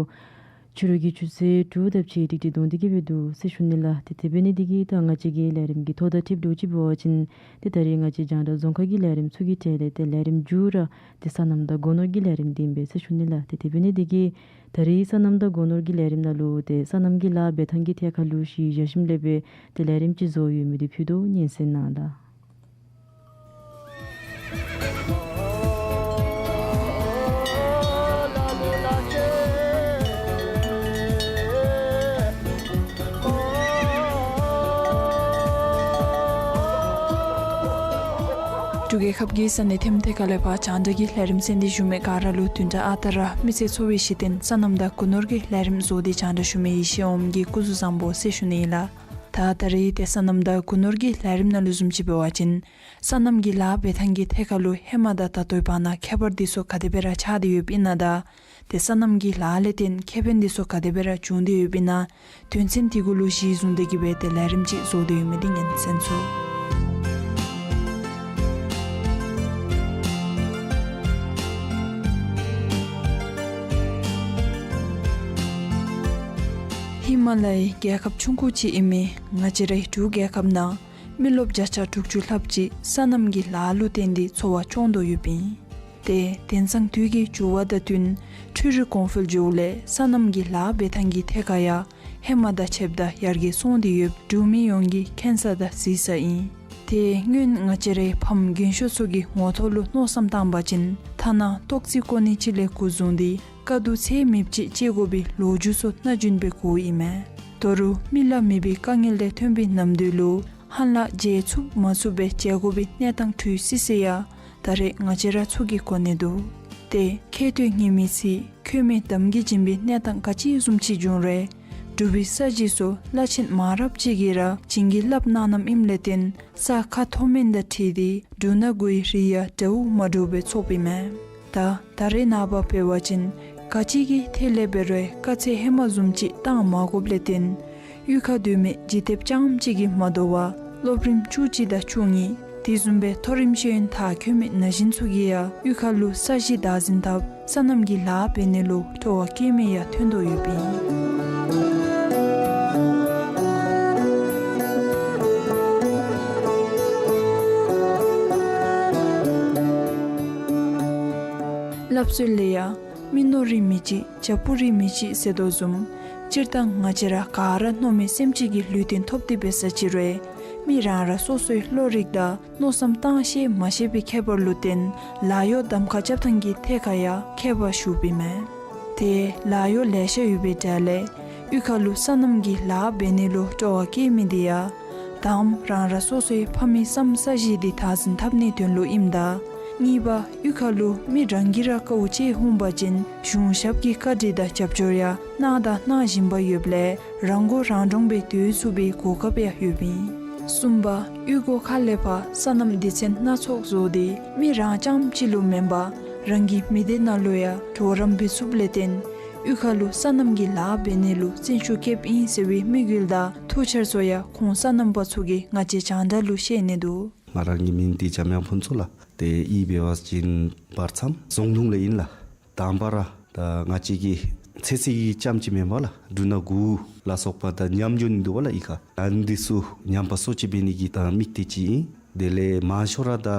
ཕྱི་རུ་གི་ཆུ་ཚོད་དྲུག་དང་ཕྱེད་ཀྱི་ཏིག་ཏིག་གདོང་སྟེ་གིས་སྦེ་འདུག་ཟེར་ཞུ་ནི་ལགས། ཏེ་དེ་འབད་ནི་འདི་གིས་ད་ང་བཅས་ཀྱི་ལས་རིམ་གྱི་ཐོ་དང་འཁྲིལཝ་འདྲཝ་ཅིག་འབད་བ་ཅིན་ཏེ་ད་རེས་ང་བཅས་རྒྱང་བསྒྲགས་རྫོང་ཁག་གི་ལས་རིམ་ཚུ་གི་གྲས་ལས་ཏེ་ལས་རིམ་མཇུག་ར་ཏེ་སོ་ནམ་དང་སྒོ་ནོར་གྱི་ལས་རིམ་འདི་ཨིན་པས་ཟེར་ཞུ་ནི་ལགས། ཏེ་དེ་འབད་ནི་འདི་གིས་ད་རེས་སོ་ནམ་དང་སྒོ་ནོར་གྱི་ལས་རིམ་ནང་ལུ་ཏེ་སོ་ནམ་གྱི་ལཱ་འབད་ཐངས་ཀྱི་ཐད་ཁར་ལུ་གཞི་བཞག་ཞིནམ་ལས་སྦེ་ཏེ་ལས་རིམ་ཅིག་བཟོ་ཡོད་མི་འདི་ཕུལ་དོ། སྙན་གསན་གནང་ལགས། འབྲུག་རྒྱལ་ཁབ་ཀྱི་ས་གནས་ཐེམ་ཐེ་ཁ་ལས་ཕར་རྒྱང་བསྒྲགས་ཀྱི་ལས་རིམ་གསན་ཏེ་བཞུགས་མི་ག་ར་ལུ་བདུན་ཕྲག་ཨ་རྟག་ར་མི་ཚེ་འཚོ་བའི་གཞི་རྟེན་སོ་ནམ་དང་སྒོ་ནོར་གྱི་ལས་རིམ་བཟོ་སྟེ་རྒྱང་བསྒྲགས་ཞུ་མི་ཡེ་ཤེས་ཨོམ་གྱིས་སྐུ་གཟུགས་བཟང་པོ་ཟེར་ཞུ་ནི་ཨིན་ལགས། ད་ད་རེས་ཏེ་སོ་ནམ་དང་སྒོ་ནོར་གྱི་ལས་རིམ་ནང་ལུ་བཟུམ་ཅིག་འབད་བ་ཅིན་སོ་ནམ་གྱི་ལཱ་འབད་ཐངས་ཀྱི་ཐད་ཁར་ལུ་ཧེ་མ་དང་ད་ལྟོའི་བར་ན་ཁྱད་པར་འདི་ཚུ་ག་དེ་སྦེ་ར་ཆགས་ཏེ་ཡོདཔ་ཨིན་ན་དང་ཏེ་སོ་ནམ་གྱི་ལཱ་ལས་བརྟེན་ཁེ་ཕན་འདི་ཚུ་ག་དེ་སྦེ་ར་བྱུང་སྟེ་ཡོདཔ་ཨིན་ན་དོན་ཚན་འདི་གུ་ལུ་གཞི་བཟུང་སྟེ་གིས་སྦེ་ཏེ་ལས་རིམ་ཅིག་བཟོ་སྟེ་ཡོད་མི་འདི་སྙན་གསན་ཚུགས། ཧི་མ་ལ་ཡའི་རྒྱལ་ཁབ་ཆུང་ཀུ་ཅིག་ཨིན་མི་ང་བཅས་རའི་འབྲུག་རྒྱལ་ཁབ་ནང་མི་རློབས་བརྒྱ་ཆ་དྲུག་ཅུ་ལྷགཔ་ཅིག་སོ་ནམ་གྱི་ལཱ་ལུ་བརྟེན་ཏེ་འཚོ་བ་སྐྱོང་དོ་ཡོདཔ་ཨིན། ཏེ་དེང་སང་དུས་ཀྱི་འགྱུར་བ་དང་བསྟུན་འཕྲུལ་རིག་གོང་འཕེལ་འགྱོཝ་ལས་སོ་ནམ་གྱི་ལཱ་འབད་ཐངས་ཀྱི་ཐད་ཁར་ཡང་ཧེ་མ་དང་ཕྱདཔ་ད་ཡར་རྒྱས་སོང་སྟེ་ཡོདཔ་འབྲུག་མི་ཡོངས་ཀྱིས་མཁྱེན་གསལ་དང་གཟིགས་གསལ་ཨིན། ཏེ་སྔོན་ང་བཅས་རའི་ཕམ་རྒན་ཤོས་ཚུ་གི་ངོ་ཐོག་ལུ་མནོ་བསམ་བཏང་པ་ཅིན་ཐ་ན་ཏོག་ཙི་གོ་གནས་ཅིག་ལས་འགོ་བཟུང་སྟེ་དཀའ་སྡུག་ཚད་མེདཔ་ཅིག་སྤྱད་དགོ་པའི་ལོ་རྒྱུས་ཚུ་སྣ་བདུན་སྦེ་གོཝ་ཨིན་མས། ད་རུང་མི་ལ་མེད་པའི་དཀའ་ངལ་ལས་ཐོན་པའི་ནམ་དུས་ལུ་ཧ་ལམ་བརྗེད་ཚུགས་མ་ཚུགས་སྦེ་བྱེད་དགོ་པའི་གནས་སྟངས་འཁྲུལ་སི་སི་ཡང་ད་རེས་ང་བཅས་ར་ཚུ་གིས་གོ་ནི་འདུག། ཏེ་ཁྱད་ཐོན་ངེས་མེད་ཚེ་ཁྱོད་མེད་འདམ་གྱིས་བྱིན་པའི་གནས་སྟངས་ག་ཅི་བཟུམ་ཅིག་འབྱུང་རུང་ འབྲུག་པའི་ས་གཞི་ཚུ་བླ་ཆེན་མང་རབས་ཅིག་གིས་ར་བྱིན་གྱིས་བརླབས་གནང་གནངམ་ཨིནམ་ལས་བརྟེན་ས་ཁ་མཐོ་དམན་དང་འཁྲིལ་ཏེ་འབྲུ་སྣ་དགུའི་རིགས་ཡང་འདྲཝ་མ་འདྲཝ་སྦེ་ཚོགསཔ་ཨིན་མས། ད་ད་རེས་ནངས་པ་འབད་བ་ཅིན་ག་ཅི་གི་ཐད་ལས་འབད་རུང་དཀའ་ཚེགས་ཧེ་མ་བཟུམ་ཅིག་བཏང་མ་དགོཔ་ལས་བརྟེན་གཡུས་ཁར་སྡོད་མི་འཇིག་རྟེན་རྐྱངམ་གཅིག་གིས་མ་དོ་བར་སློབ་རིམ་བཅུ་གཅིག་དང་བཅུ་གཉིས་དེ་བཟུམ་སྦེ་མཐོ་རིམ་ཤེས་ཡོན་མཐར་འཁྱོལ་མི་ན་གཞོན་ཚུ་གིས་ཡང་གཡུས་ཁ་ལུ་ས་གཞི་བདག་འཛིན་འཐབ་སོ་ནམ་གྱི་ལཱ་འབད་ནི་ལུ་སྤྲོ་བ་བསྐྱེད་མི་ཡང་ཐོན་དོ་ཡོདཔ་ཨིན། སླབ་སྲོལ་ལས་ཡང་མི་མནོ་རིགས་མི་གཅིག་བྱ་སྤུ་རིས་མི་གཅིག་ཟེར་དོ་བཟུམ། སྤྱིར་བཏང་ང་བཅས་ར་ག་ར་མནོ་མེད་སེམས་ཅན་གྱི་ལུས་རྟེན་ཐོབ་སྟེ་འབད་ས་ཅིག་རུང་མི་རང་རང་སོ་སོའི་བློ་རིག་དང་མནོ་བསམ་བཏང་ཤེས་མ་ཤེས་པའི་ཁྱད་པར་ལུ་བརྟེན་ལཱ་གཡོག་གདམ་ཁ་རྐྱབ་ཐངས་ཀྱི་ཐད་ཁར་ཡང་ཁྱད་པར་ཞུགསཔ་ཨིན་མས། ཏེ་ལཱ་གཡོག་ལེ་ཤ་ཡོད་པའི་གྲས་ལས་གཡུས་ཁ་ལུ་སོ་ནམ་གྱི་ལཱ་འབད་ནི་ལུ་སྤྲོ་བ་བསྐྱེད་མི་དེ་ཡང་དང་པ་རང་རང་སོ་སོའི་ཕ་མེས་སམ་ས་གཞི་དེ་བདག་འཛིན་འཐབ་ནིའི་དོན་ལུ་ཨིནམ་ད་གཉིས་པ་གཡུས་ཁ་ལུ་མི་རང་གིས་ར་དཀའཝ་སྤྱད་འོང་པ་ཅིན་གཞུང་ཞབས་ཀྱི་བཀའ་དྲིན་དང་རྒྱབ་སྐྱོར་ཡང་གནང་དང་གནང་བཞིན་པ་ཡོདཔ་ལས་རང་མགོ་རང་འདྲོངས་སྦེ་སྡོད་ཚུགས་པའི་གོ་སྐབས་ཡང་ཡོདཔ་ཨིན། གསུམ་པ་གཡུས་སྒོ་ཁ་ལས་ཕར་སོ་ནམ་སྡེ་ཚན་སྣ་ཚོགས་བཟོ་སྟེ་མི་རང་རྐྱངམ་གཅིག་ལུ་མེན་པར་རང་གི་མི་སྡེ་ནང་ལུ་ཡང་གྲོགས་རམ་འབད་ཚུགསཔ་ལས་བརྟེན་གཡུས་ཁ་ལུ་སོ་ནམ་གྱི་ལཱ་འབད་ནི་ལུ་བརྩོན་ཤུགས་བསྐྱེདཔ་ཨིན་ཟེར་བའི་དམིགས་ཡུལ་དང་ཐུགས་འཆར་ཚུ་ཡང་ཁོང་སོ་ནམ་པ་ཚུ་གིས་ང་བཅས་རྒྱང་བསྒྲགས་ལུ་བཤད་ནི་འདུག། ང་ར་གི་མིང་འདི་འཇམ་དབྱངས་ཕུན་ཚོགས་ལགས། ཏེ་གཡུས་འབད་བ་ཅིན་བར་མཚམས་རྫོང་གདུང་ལས་ཨིན་ལགས། དང་པ་ར་ད་ང་བཅས་ཀྱི་ཚེ་སྲིད་ཀྱི་རྐྱངམ་ཅིག་མེན་པར་ལགས་འབྲུ་སྣ་དགུ་ལ་སོགས་པ་ད་ཉམས་འགྱོ་ནི་འདུག་པ་ལགས། གཡུས་ཁ་ཨ་ནི་འདི་ཚུ་ཉམས་པ་སོར་ཆུད་འབད་ནི་གི་ད་དམིགས་གཏད་ཅིག་ཨིན། དེ་ལས་མང་ཤོས་ར་ད་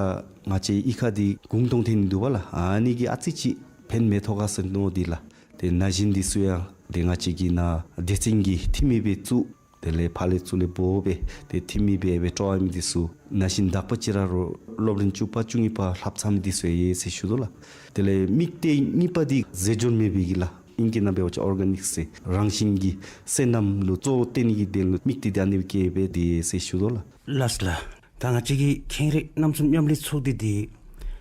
ང་བཅས་གཡུས་ཁ་འདི་གུང་སྟོང་ཐོན་ནི་འདུག་པ་ལགས། ཨ་ནི་གིས་ཨ་ཙི་ཅིག་ཕན་མི་ཐོགས་ག་ཟེར་མནོ་སྟེ་ལགས། ཏེ་ན་གཞོན་འདི་ཚུ་ཡང་ཏེ་ང་བཅས་ཀྱི་ནཱ་སྡེ་ཚན་གྱི་འཐུས་མི་སྦེ་བཙུགས། དེ་ལས་ཕར་ལས་ཚུར་ལས་འབོ་སྦེ་ཏེ་འཐུས་མི་སྦེ་སྦེ་སྤྲོ་བ་ཡོད་མི་འདི་ཚུ་ན་གཞོན་དག་པ་ཅིག་ར་རུང་སློབ་རིམ་བཅུ་པ་བཅུ་གཉིས་པ་ལྷབ་ཚར་མི་འདི་ཚུ་ཡང་ཡོད་ཟེར་ཞུ་དོ་ལགས། དེ་ལས་དམིགས་གཏད་གཉིས་པ་འདི་རྫས་སྦྱོར་མེད་པའི་གི་ལགས། ཨིང་སྐད་ནང་འབད་བ་ཅིན་ཨོར་ག་ནིཀ་ཟེར་རང་བཞིན་གྱི་སོ་ནམ་ལུ་གཙོ་བོ་བཏོན་ནི་གི་དོན་ལུ་དམིགས་གཏད་འདི་ཨ་ནི་སྦེ་བསྐྱེད་སྦེ་འདི་ཟེར་ཞུ་དོ་ལགས། ལགས་ལགས། ད་ང་བཅས་ཀྱི་ཁེངས་རེག་རྣམ་གསུམ་མཉམ་ལས་ཚོགས་སྡེ་འདི་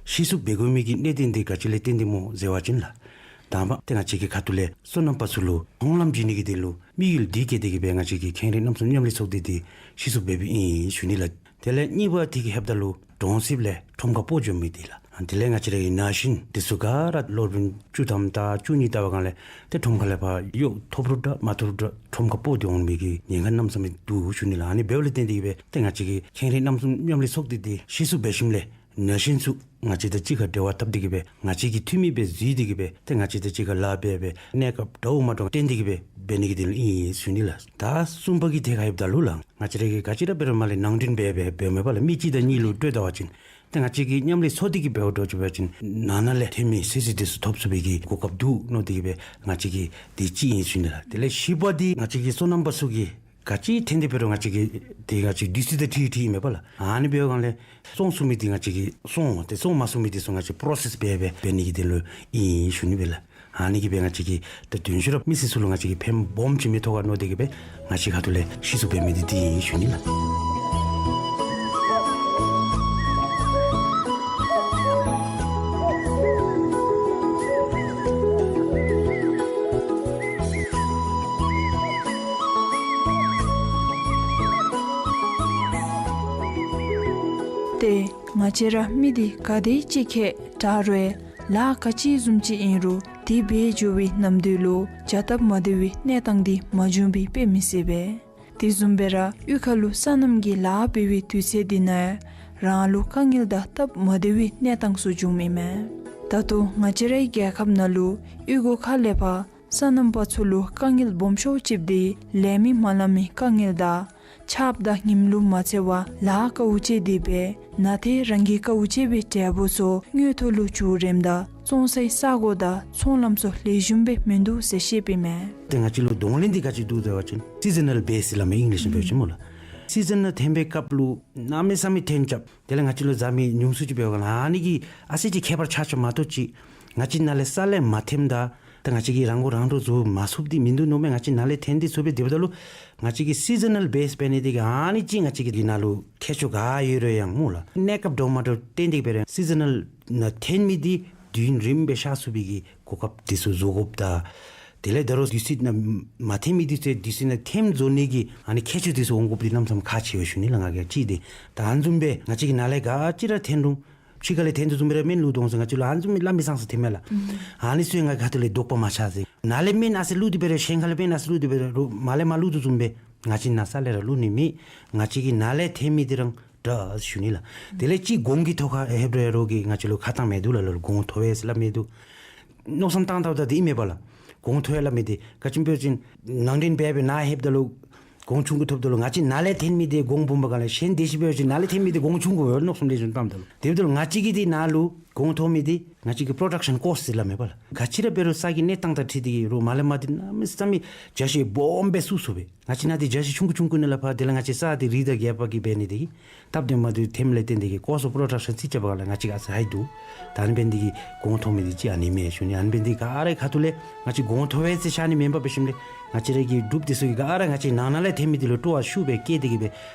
གཞི་བཙུགས་འབད་དགོ་མི་གི་གནད་དོན་འདི་ག་ཅི་ལས་བརྟེན་ཏེ་སྨོ་ཟེར་བ་ཅིན་ལགས། དང་པ་ཏེ་ང་བཅས་ཀྱི་ཁ་ཐུག་ལས་སོ་ནམ་པ་ཚུ་ལུ་མཐོང་ལམ་བྱིན་ནི་གི་དོན་ལུ་དམིགས་ཡུལ་འདི་བསྐྱེད་དེ་གི་སྦེ་ང་བཅས་ཀྱི་ཁེངས་རེག་རྣམ་གསུམ་མཉམ་ལས་ཚོགས་སྡེ་འདི་གཞི་བཙུགས་འབད་འབདཝ་ཨིན་ཞུ་ནི་ལགས། དེ་ལས་གཉིས་པ་འདི་གི་ལྷོདཔ་ད་ལུ་གྲོང་གསེབ་ལས་ཁྲོམ་ཁར་སྤོ་འགྱོ་མི་འདི་ལགས། དེ་ལས་ང་བཅས་རའི་ན་གཞོན་འདི་ཚུ་ག་ར་སློབ་རིམ་བཅུ་ཐམ་དང་བཅུ་གཉིས་བལྟ་བའི་སྒང་ལས་ཏེ་ཁྲོམ་ཁ་ལས་ཕར་གཡོག་ཐོབ་རུང་འདྲ་མ་ཐོབ་རུང་འདྲ་ཁྲོམ་ཁར་སྤོ་སྟེ་འོང་མི་གི་ཉེན་ཁ་གནམ་མེད་ས་མེད་འདུག་ཞུ་ནི་ལགས། ཨ་ནི་འབདཝ་ལས་བརྟེན་ཏེ་གི་སྦེ་ཏེ་ང་བཅས་ཀྱི་ཁེངས་རེག་རྣམ་གསུམ་མཉམ་ལས་ཚོགས་སྡེ་འདི་གཞི་བཙུགས་འབད་ཞིནམ་ལས་ན་གཞོན་ཚུ་ང་བཅས་དང་གཅིག་ཁར་འབྲེལ་བ་འཐབ་སྟེ་གི་སྦེ་ང་བཅས་ཀྱི་འཐུས་མི་སྦེ་བརྩི་སྟེ་གི་སྦེ་ཏེ་ང་བཅས་དང་གཅིག་ཁར་ལཱ་འབད་སྦེ་གནས་སྐབས་འདྲཝ་མ་འདྲཝ་བརྟེན་ཏེ་གི་སྦེ་འབད་ནི་གི་དོན་ལུ་ཨིན་ཞུ་ནི་ལགས། ད་གསུམ་པ་གི་ཐད་ཁར་ལྷོདཔ་ད་ལུ་ལགས། ང་བཅས་ར་གིས་ག་ཅི་ར་འབད་རུང་མར་ལས་ནང་འདྲེན་འབད་སྦེ་འབདཝ་མེན་པ་ལགས། མི་གཅིག་དང་གཉིས་ལུ་སྤྲོད་ད་བ་ཅིན་ཏེ་ང་བཅས་ཀྱིས་མཉམ་ལས་ཚོགས་ཏེ་གི་འབདཝ་འདྲཝ་ཅིག་འབད་བ་ཅིན་ནང་ན་ལས་ཐོན་མི་སོ་སོ་འདི་ཚུ་ཐོབ་ཚུགས་པའི་གི་གོ་སྐབས་འདུག་མནོ་སྟེ་གི་སྦེ་ང་བཅས་ཀྱིས་འདི་ཅིག་ཨིན་ཞུ་ནི་ལགས། དེ་ལས་བཞི་པ་འདི་ང་བཅས་ཀྱི་སོ་ནམ་པ་ཚུ་གིས་ག་ཅི་འཐོན་ཏེ་འབད་རུང་ང་བཅས་ཀྱིས་ཏེ་ང་བཅས་ཌི་སི་དང་ཊི་ཨི་ཊི་ཨིན་མས་པ་ལགས། ཨ་ནི་འབདཝ་སྒང་ལས་བཙོང་ཚུགས་མི་འདི་ང་བཅས་ཀྱིས་བཙོང་སྟེ་བཙོང་མ་ཚུགས་མི་འདི་ཚུ་ང་བཅས་པོ་རོ་སེསི་འབད་སྦེ་འབད་ནི་གི་དོན་ལུ་ཨིན་ཞུ་ནི་སྦེ་ལགས། ཨ་ནི་གིས་སྦེ་ང་བཅས་ཀྱིས་ད་དོན་ཤུགས་ར་མི་སེར་ཚུ་ལུ་ང་བཅས་ཀྱིས་ཕན་སྦོམ་ཅིག་མི་ཐོགས་ག་མནོ་སྟེ་གི་སྦེ་ང་བཅས་ཁ་ཐུག་ལས་གཞི་བཙུགས་འབད་མི་འདི་འདི་ཨིན་ཞུ་ནི་ལགས། ཏེ་ང་བཅས་ར་མི་སྡེ་ག་དེ་ཅིག་ཁར་བསྒྲགས་རུང་ལཱ་ག་ཅི་བཟུམ་ཅིག་ཨིན་རུང་དེ་འབད་འགྱོ་བའི་ནམ་དུས་ལུ་བྱ་སྟབས་མ་བདེ་བའི་གནས་སྟངས་འདི་མ་བྱུང་བའི་དཔེ་མི་སྲིད་པས། དེ་བཟུམ་སྦེ་ར་གཡུས་ཁ་ལུ་སོ་ནམ་གྱི་ལཱ་འབད་བའི་དུས་ཚོད་འདི་ནང་རང་ལུ་དཀའ་ངལ་དང་སྟབས་མ་བདེ་བའི་གནས་སྟངས་ཚུ་འབྱུངམ་ཨིན་མས། ད་ལྟོ་ང་བཅས་རའི་རྒྱལ་ཁབ་ནང་ལུ་གཡུས་སྒོ་ཁ་ལས་ཕར་སོ་ནམ་པ་ཚུ་ལུ་དཀའ་ངལ་སྦོམ་ཤོས་ཅིག་འདི་ལས་མི་མ་ལང་མི་དཀའ་ངལ་དང་ཆརཔ་དང་ཉིམ་ལུ་མ་འཚེར་བར་ལཱ་དཀའཝ་སྤྱད་དེ་འབད་ནང་ཏེ་རང་གིས་དཀའཝ་སྤྱད་པའི་འབྲས་བུ་ཚུ་དངུལ་ཐོག་ལུ་འགྱུར་རནམ་ད་བཙོང་སའི་ས་གོ་དང་ཚོང་ལམ་ཚུ་ལེགས་ཤོམ་སྦེ་མིན་འདུག་ཟེར་བཤདཔ་ཨིན་མས། ཏེ་ང་བཅས་ལུ་གདོང་ལེན་འདི་ག་ཅི་འདུག་ཟེར་བ་ཅིན་སི་ཛ་ནཱལ་བེསི་ལགས་མས་ཨིང་ལིཤ་ནང་འབད་བ་ཅིན་སྨོ་ལགས། སི་ཛ་ནཱལ་ཐོན་པའི་སྐབས་ལུ་གནམ་མེད་ས་མེད་ཐོན་རྐྱབ། དེ་ལས་ང་བཅས་ལུ་བཟའ་མི་ཉུང་སུ་ཅིག་འབད་བའི་སྒང་ལས་ཨ་ནི་གིས་ཨ་ཙི་ཅིག་ཁྱད་པར་ཆགས་ཆགསཔ་མ་གཏོགས་ཅིག་ང་བཅས་ནཱ་ལས་ས་ལས་མ་ཐོནམ་ད་ད་ང་བཅས་ཀྱིས་རང་མགོ་རང་འདྲོངས་བཟོ་མ་ཚུགསཔ་འདི་མིན་འདུག་མནོཝ་མས། ང་བཅས་ནཱ་ལས་ཐོན་ཏེ་ཚུགས་པས། དེ་འབདཝ་ད་ལུ་ང་བཅས་ཀྱིས་སི་ཛ་ནཱལ་བེསི་འབད་ནི་འདི་གིས་ཨ་ནི་ཅིག་ང་བཅས་ཀྱི་འདི་ནང་ལུ་ཁྱད་ཆོས་ག་ཡོད་རུང་ཡང་སྨོ་ལགས། གནས་སྐབས་འདྲཝ་མ་འདྲཝ་བརྟེན་ཏེ་འབད་རུང་སི་ཛ་ནཱལ་ནང་ཐོན་མི་འདི་དུས་ཡུན་རིངམོ་སྦེ་ཤར་ཚུགས་པའི་གི་གོ་སྐབས་འདི་ཚུ་བཟོ་དགོཔ་དང་། དེ་ལས་ད་རུང་དུས་ཚོད་ནང་མ་ཐོན་མི་དུས་ཚོད་དུས་ཚོད་ནང་ཐོན་བཟོ་ནི་གི་ཨ་ནི་ཁྱད་ཆོས་དེ་ཚུ་འོང་དགོཔ་འདི་གནམ་མེད་ས་མེད་ཁག་ཆེ་བས་ཞུ་ནི་ལགས། ང་གིས་ཅིག་འདི་ད་ཨ་ནི་བཟུམ་སྦེ་ང་བཅས་ཀྱིས་ནཱ་ལས་ག་ཅི་ར་ཐོན་རུང་ཕྱི་ཁ་ལས་ཐོན་དོ་བཟུམ་སྦེ་ར་སྨན་བླུག་དོ་འོང་ཟེར་ང་བཅས་ལུ་ཨ་ནི་བཟུམ་སྦེ་བླ་མའི་བསང་ས་ཐོནམ་མས་ལགས། ཨ་ནི་ཚུ་ཡང་ང་ཁ་ཐུག་ལས་དོགས་པ་མ་ཆགས་ཟེར། ནཱ་ལས་སྨན་ཨ་ཙི་བླུག་སྟེ་འབད་རུང་ཞིང་ཁ་ལས་སྨན་ཨ་ཙི་བླུག་སྟེ་འབད་རུང་མར་ལས་མར་བླུག་དོ་བཟུམ་སྦེ་ང་བཅས་ནཱ་ས་ལས་ར་བླུག་ནི་མེད། ང་བཅས་ཀྱིས་ནཱ་ལས་ཐོན་མི་འདི་ར་འདྲ་ཞུ་ནི་ལགས། དེ་ལས་ཅིག་གོང་གི་ཐོག་ཁར་ལྷོདཔ་ད་རོགས་ཀྱིས་ང་བཅས་ལུ་ཁ་བཏང་མི་འདུག་ལགས། ལོག་གོང་མཐོ་བས་ཟེར་སླབ་མི་འདུག། མནོ་བསམ་བཏང་བལྟཝ་ད་དེ་ཨིན་མས་པ་ལགས། གོང་མཐོ་ཡར་སླབ་མི་འདི་ག་ཅི་སྨོ་ཟེར་བ་ཅིན་ནང་འདྲེན་འབད་སྦེ་ནཱ་ལྷོདཔ་ད་ལུ་གོང་ཆུང་ཀུ་ཐོབ་ད་ལུ་ང་བཅས་ནཱ་ལས་ཐོན་མི་འདི་གོང་སྦོམ་པ་ག་ལས་གཞན་དེ་ཅིག་འབད་བ་ཅིན་ནཱ་ལས་ཐོན་མི་འདི་གོང་ཆུང་ཀུ་འབད་མནོ་བསམ་ལེགས་ཤོམ་བཏངམ་ད་ལུ་དེ་འབདཝ་ད་ལུ་ང་བཅས་ཀྱིས་འདི་ནང་ལུ་གོང་མཐོ་མི་འདི་ང་བཅས་ཀྱི་པྲོ་ཌག་ཤཱན་ཀོསཊ་ཟེར་སླབ་མས་པ་ལགས། ག་ཅི་ར་འབད་རུང་ས་གི་གནས་སྟངས་དང་འཁྲིལ་ཏེ་གིས་རོགས་མར་ལས་མར་འདི་གནམ་མེད་ས་མེད་རྒྱ་ཆེ་སྦོམ་སྦེ་བཙུགས་ཚུགས་པས། ང་བཅས་ནཱ་འདི་རྒྱ་ཆེ་ཆུང་ཀུ་ཆུང་ཀུ་ནང་ལས་ཕར་དེ་ལས་ང་བཅས་ས་འདི་རི་དང་རྒྱབ་ཁ་གི་འབད་ནི་དེ་གིས་སྟབས་བདེ་མ་བདེཝ་ཐོནམ་ལས་བརྟེན་ཏེ་གིས་ཀོསཊ་ཨོཕ་པྲོ་ཌག་ཤཱན་རྩིས་རྐྱབ་པ་ག་ལས་ང་བཅས་ཀྱིས་ཨ་ཙི་ཧའི་འདུག། ད་ཨ་ནི་འབད་ནི་དེ་གིས་གོང་མཐོ་མི་འདི་ཅིག་ཨ་ནི་མས་ཞུ་ནི། ཨ་ནི་འབད་ནི་དེ་གིས་ག་རའི་ཁ་ཐུག་ལས་ང་བཅས་གོང་མཐོ་བས་ཟེར་ཤར་ནི་མེན་པར་འབད་ཞིནམ་ལས་ང་བཅས་ར་གི་འབྲུགཔ་དེ་ཚུ་གིས་ག་ར་ང་བཅས་ནང་ན་ལས་ཐོན་མི་འདི་ལུ་སྤྲོ་བ་ཤུགས་སྦེ་བསྐྱེད་དེ་གིས་སྦེ་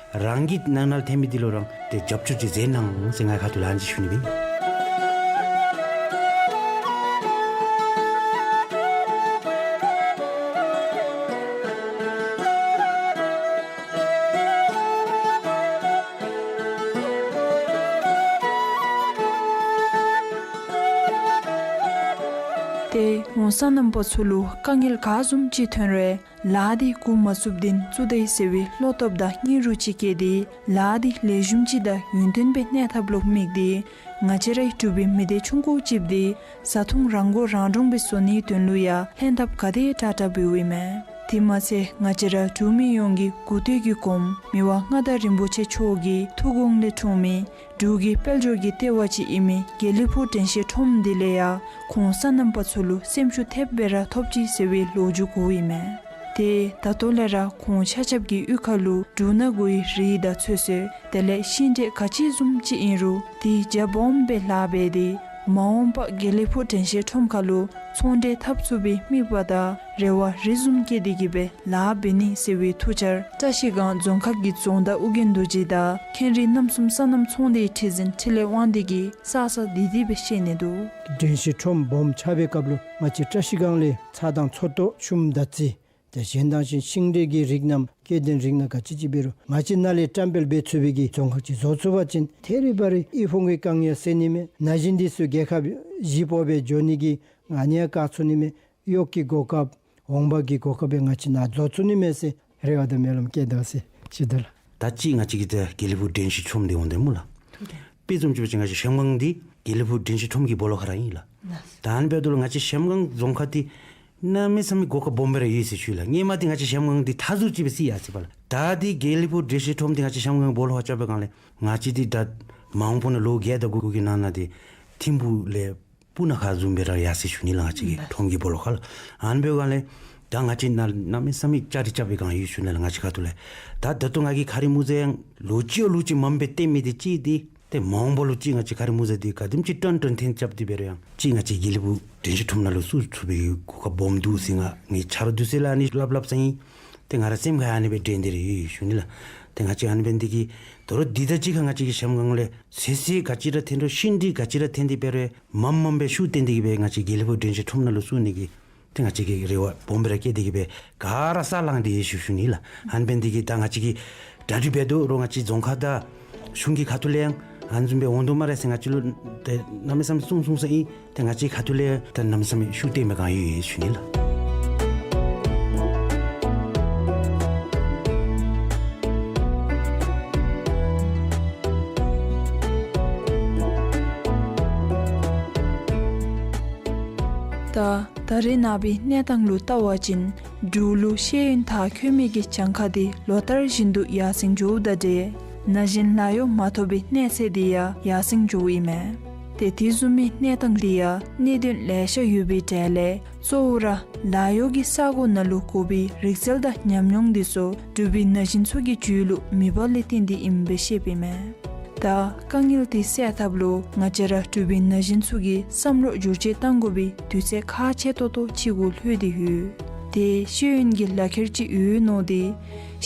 རང་གི་ནང་ན་ལས་ཐོན་མི་འདི་ལུ་ར་ཏེ་རྒྱབ་སྐྱོར་ཅིག་མཛད་གནང་ཟེར་ངེའི་ཁ་ཐུག་ལས་ཨ་ནི་ཅིག་ཞུ་ནི་སྦེ། ཏེ་ངོ་སོ་ནང་པ་ཚུ་ལུ་དཀའ་ངལ་ག་བཟུམ་ཅིག་ཐོན་རུང་ལཱ་འདི་འགོ་མ་བཙུགསཔ་དེ་བཙུགས་ད་ཡི་ཟེར་བའི་བློ་སྟོབས་དང་སྙིང་རུས་ཅིག་བསྐྱེད་དེ་ལཱ་འདི་ལེགས་ཤོམ་ཅིག་དང་ཡུན་བརྟན་སྦེ་གནས་ཐབས་ལུ་དམིགས་ཏེ་ང་བཅས་རའི་འབྲུག་པའི་མི་སྡེ་ཆུང་ཀུ་ཅིག་འདི་བཟའ་འཐུང་རང་མགོ་རང་འདྲོངས་སྦེ་བཟོ་ནིའི་དོན་ལུ་ཡང་ལྷན་ཐབས་ག་དེ་དྲག་དྲག་འབདཝ་ཨིན་མས། དེ་མ་ཚད་ང་བཅས་ར་འབྲུག་མི་ཡོངས་ཀྱི་འགོ་སྟོད་ཀྱི་གོངམ་མི་དབང་མངའ་བདག་རིན་པོ་ཆེ་མཆོག་གི་ཐུགས་དགོངས་ལས་འཁྲུངས་མི་འབྲུག་གི་དཔལ་འབྱོར་གྱི་ལྟེ་བ་ཅིག་ཨིན་མི་དགེ་ལེགས་ཕུག་དྲན་ཤེས་ཁྲོམ་འདི་ལས་ཡང་གོང་ས་རྣམ་པ་ཚུ་ལུ་སེམས་ཤུགས་ཐེབས་སྦེ་ར་ཐོབ་ཅི་ཟེར་བའི་ལོ་རྒྱུས་གོཝ་ཨིན་མས། ཏེ་ད་ལྟོ་ལས་ར་ཁོང་ཆ་ཁྱབ་ཀྱི་གཡུས་ཁ་ལུ་འབྲུ་སྣ་དགུའི་རིགས་དང་ཚོད་བསྲེ་དེ་ལས་ཤིང་འབྲས་ག་ཅི་བཟུམ་ཅིག་ཨིན་རུང་དེ་རྒྱ་སྦོམ་སྦེ་ལཱ་འབད་དེ་མ་འོངས་པ་དགེ་ལེགས་ཕུག་དྲན་ཤེས་ཁྲོམ་ཁ་ལུ་ཚོང་འབྲེལ་འཐབ་ཚུགས་པའི་དམིགས་པ་དང་རེ་བ་རི་བཟུམ་བསྐྱེད་དེ་གིས་སྦེ་ལཱ་འབད་ནི་ཟེར་བའི་ཐུགས་འཆར་བཀྲ་ཤིས་སྒང་རྫོང་ཁག་གི་རྫོང་བདག་ཨོ་རྒྱན་རྡོ་རྗེ་དང་ཁེངས་རིགས་རྣམ་གསུམ་སོ་ནམ་ཚོང་སྡེའི་ཁྲི་འཛིན་འཕྲིན་ལས་དབང་འདུས་ཀྱིས་གསལ་གསལ་བདེ་བདེ་སྦེ་བཤད་ནི་འདུག། དྲན་ཤེས་ཁྲོམ་སྦོམ་ཆགས་པའི་སྐབས་ལུ་ང་བཅས་བཀྲ་ཤིས་སྒང་ལས་ཚྭ་དང་མཚོ་ཏོ་ཆུམ་དར་ཚི་དེ་གཞན་དང་གཞན་ཤིང་འབྲས་ཀྱི་རིགས་རྣམས་སྐྱེ་ལྡན་རིགས་སྣ་ག་ཅི་ཅིག་འབད་རུང་ང་བཅས་ནཱ་ལས་བཀྲམ་སྤེལ་འབད་ཚུགས་པའི་གི་རྫོང་ཁག་ཅིག་བཟོ་ཚུགས་པ་ཅིན་ཐད་རི་བ་རི་དབུལ་ཕོངས་ཀྱི་དཀའ་ངལ་སེལ་ནི་མས། ན་གཞོན་འདི་ཚུ་རྒྱལ་ཁབ་གཞིས་སྤོ་སྦེ་འགྱོ་ནི་གི་ཨ་ནི་ཡང་བཀག་ཚུགས་ནི་མས། གཡོག་གི་གོ་སྐབས་འོང་འབབ་ཀྱི་གོ་སྐབས་སྦེ་ང་བཅས་ནཱ་བཟོ་ཚུགས་ནི་མས་ཟེར་རེ་བ་དང་སྨོན་ལམ་བསྐྱེད་དོ་ཟེར་ཞུ་དོ་ལགས། ད་ཅི་ང་བཅས་ཀྱི་ད་དགེ་ལེགས་ཕུག་དྲན་ཤེས་ཁྲོམ་འདི་འོང་དོ་སྨོ་ལགས། དཔེ་བཟུམ་ཅིག་འབད་བ་ཅིན་ང་བཅས་གཞལམ་སྒང་འདི་དགེ་ལེགས་ཕུག་དྲན་ཤེས་ཁྲོམ་གྱི་སྦོ་ལོགས་ཁར་ར་ཨིན་ལགས། ད་ཨ་ནི་འབདཝ་ད་ལུ་ང་བཅས་གཞལམ་སྒང་རྫོང་ཁག་འདི་གནམ་མེད་ས་མེད་གོ་སྐབས་སྦོམ་སྦེ་ར་ཡོད་ཟེར་ཞུ་ལགས། སྔོན་མ་འདི་ང་བཅས་གཞལམ་སྒང་འདི་མཐའ་ཟུར་ཅིག་སྦེ་བརྩི་ཡར་སོ་ཡི་པ་ལགས། ད་འདི་དགེ་ལེགས་ཕུག་དྲན་ཤེས་ཁྲོམ་འདི་ང་བཅས་གཞལམ་སྒང་སྦོ་ལོགས་ཁར་རྐྱབ་པའི་སྒང་ལས་ང་བཅས་འདི་ད་མ་འོངས་པ་ནང་ལོ་བརྒྱད་དང་དགུ་གི་ནང་ན་འདི་ཐིམ་ཕུག་ལས་སྤུ་ན་ཁ་བཟུམ་སྦེ་ར་ཡར་སོ་ཡི་ཞུ་ནི་ལགས། ང་བཅས་ཀྱི་ཁྲོམ་གྱི་སྦོ་ལོགས་ཁར་ལགས། ཨ་ནི་འབདཝ་ལས་ད་ང་བཅས་ནཱ་གནམ་མེད་ས་མེད་ལྕགས་རི་རྐྱབ་པའི་སྒང་ཡོད་ཞུ་ནི་ལགས། ང་བཅས་ཁ་ཐུག་ལས་ད་ད་ལྟོ་ང་གིས་ཁ་རི་མུ་ཟ་ཡང་ལོ་གཅིག་ལོ་གཅིག་མངམ་སྦེ་སྟོན་མི་འདི་ཅིག་འདི་ཏེ་མ་འོངས་པ་ལུ་ཅིག་ང་བཅས་ཁ་རི་མུ་ཟ་འདི་ག་དེམ་ཅིག་ཏན་ཏན་ཐོན་རྐྱབ་སྟེ་འབད་རུང་ཡང་ཅིག་ང་བཅས་དགེ་ལེགས་ཕུག་དྲན་ཤེས་ཁྲོམ་ནང་ལུ་བཙུགས་ཚུགས་པའི་གོ་སྐབས་སྦོམ་འདུག་ཟེར་ང་ངེའི་ཆ་རོགས་འདི་ཚུ་ལུ་ཨ་ནི་སླབ་སླབ་ས་ཨིན། ཏེ་ང་ར་སེམས་ཁར་ཨ་ནི་སྦེ་དྲན་ཏེ་ར་ཡོད་ཞུ་ནི་ལགས། ཏེ་ང་བཅས་ཨ་ནི་འབད་ནི་འདི་གིས་ད་རུང་འདི་དང་གཅིག་ཁར་ང་བཅས་ཀྱི་གཞལམ་སྒང་ལས་ཚོད་བསྲེ་ག་ཅི་ར་ཐོན་རུང་ཤིང་འབྲས་ག་ཅི་ར་ཐོན་ཏེ་འབད་རུང་མངམ་མངམ་སྦེ་ཤུགས་བཏོན་ཏེ་གིས་སྦེ་ང་བཅས་དགེ་ལེགས་ཕུག་དྲན་ཤེས་ཁྲོམ་ནང་ལུ་བཙུགས་ནི་གི་ཏེ་ང་བཅས་ཀྱིས་རེ་བ་སྦོམ་སྦེ་ར་བསྐྱེད་དེ་གིས་སྦེ་ག་ར་ས་ལང་སྟེ་ཡོད་ཞུ་ཞུ་ནི་ལགས། ཨ་ནི་འབད་ནི་འདི་གིས་ད་ང་བཅས་ཀྱིས་གྲ་སྒྲིག་འབད་དོ་རུང་ང་བཅས་རྫོང་ཁག་དང་གཞུང་གི་ཁ་ཐུག་ལས་ཡང་ཨ་ནི་བཟུམ་སྦེ་འོང་དོ་སྨ་རེ་ཟེར་ང་བཅས་ལུ་ཏེ་གནམ་མེད་ས་མེད་གསུང་གསུང་ས་ཨིན། ཏེ་ང་བཅས་ཁ་ཐུག་ལས་ད་གནམ་མེད་ས་མེད་ཤུགས་བཏོན་པའི་སྒང་ཡོད་ཡོད་ཞུ་ནི་ལགས། ད་ད་རེས་ནངས་པའི་གནས་སྟངས་ལུ་བལྟ་བ་ཅིན་འབྲུག་ལུ་ཤེས་ཡོན་མཐར་འཁྱོལ་མི་གི་གྱངས་ཁ་འདི་ལོ་ལྟར་བཞིན་དུ་ཡར་སེང་འགྱོཝ་དང་འབྲེལ་ན་གཞོན་ལཱ་གཡོག་མ་ཐོབ་པའི་གནས་ཚད་འདི་ཡང་ཡར་སེང་འགྱོཝ་ཨིན་མས། ཏེ་དེ་བཟུམ་མའི་གནས་སྟངས་འདི་ཡང་གནད་དོན་ལེ་ཤ་ཡོད་པའི་གྲས་ལས་གཙོ་བོ་ར་ལཱ་གཡོག་གི་ས་གོ་ནང་ལུ་དགོ་པའི་རིག་རྩལ་དང་ཉམས་མྱོང་འདི་ཚུ་འབྲུག་པའི་ན་གཞོན་ཚུ་གི་རྒྱུད་ལུ་མེད་པ་ལས་བརྟེན་ཏེ་ཨིནམ་སྦེ་བཤདཔ་ཨིན་མས། ད་དཀའ་ངལ་འདི་སེལ་ཐབས་ལུ་ང་བཅས་ར་འབྲུག་པའི་ན་གཞོན་ཚུ་གིས་བསམ་བློ་བསྒྱུར་བཅོས་གཏང་དགོ་པའི་དུས་ཚོད་ཁག་ཆེ་ཏོག་ཏོ་ཅིག་གུ་ལྷོད་དེ་ཡོད། ཏེ་ཤེས་ཡོན་གྱི་ལག་ཁྱེར་ཅིག་ཡོད་མནོ་སྟེ་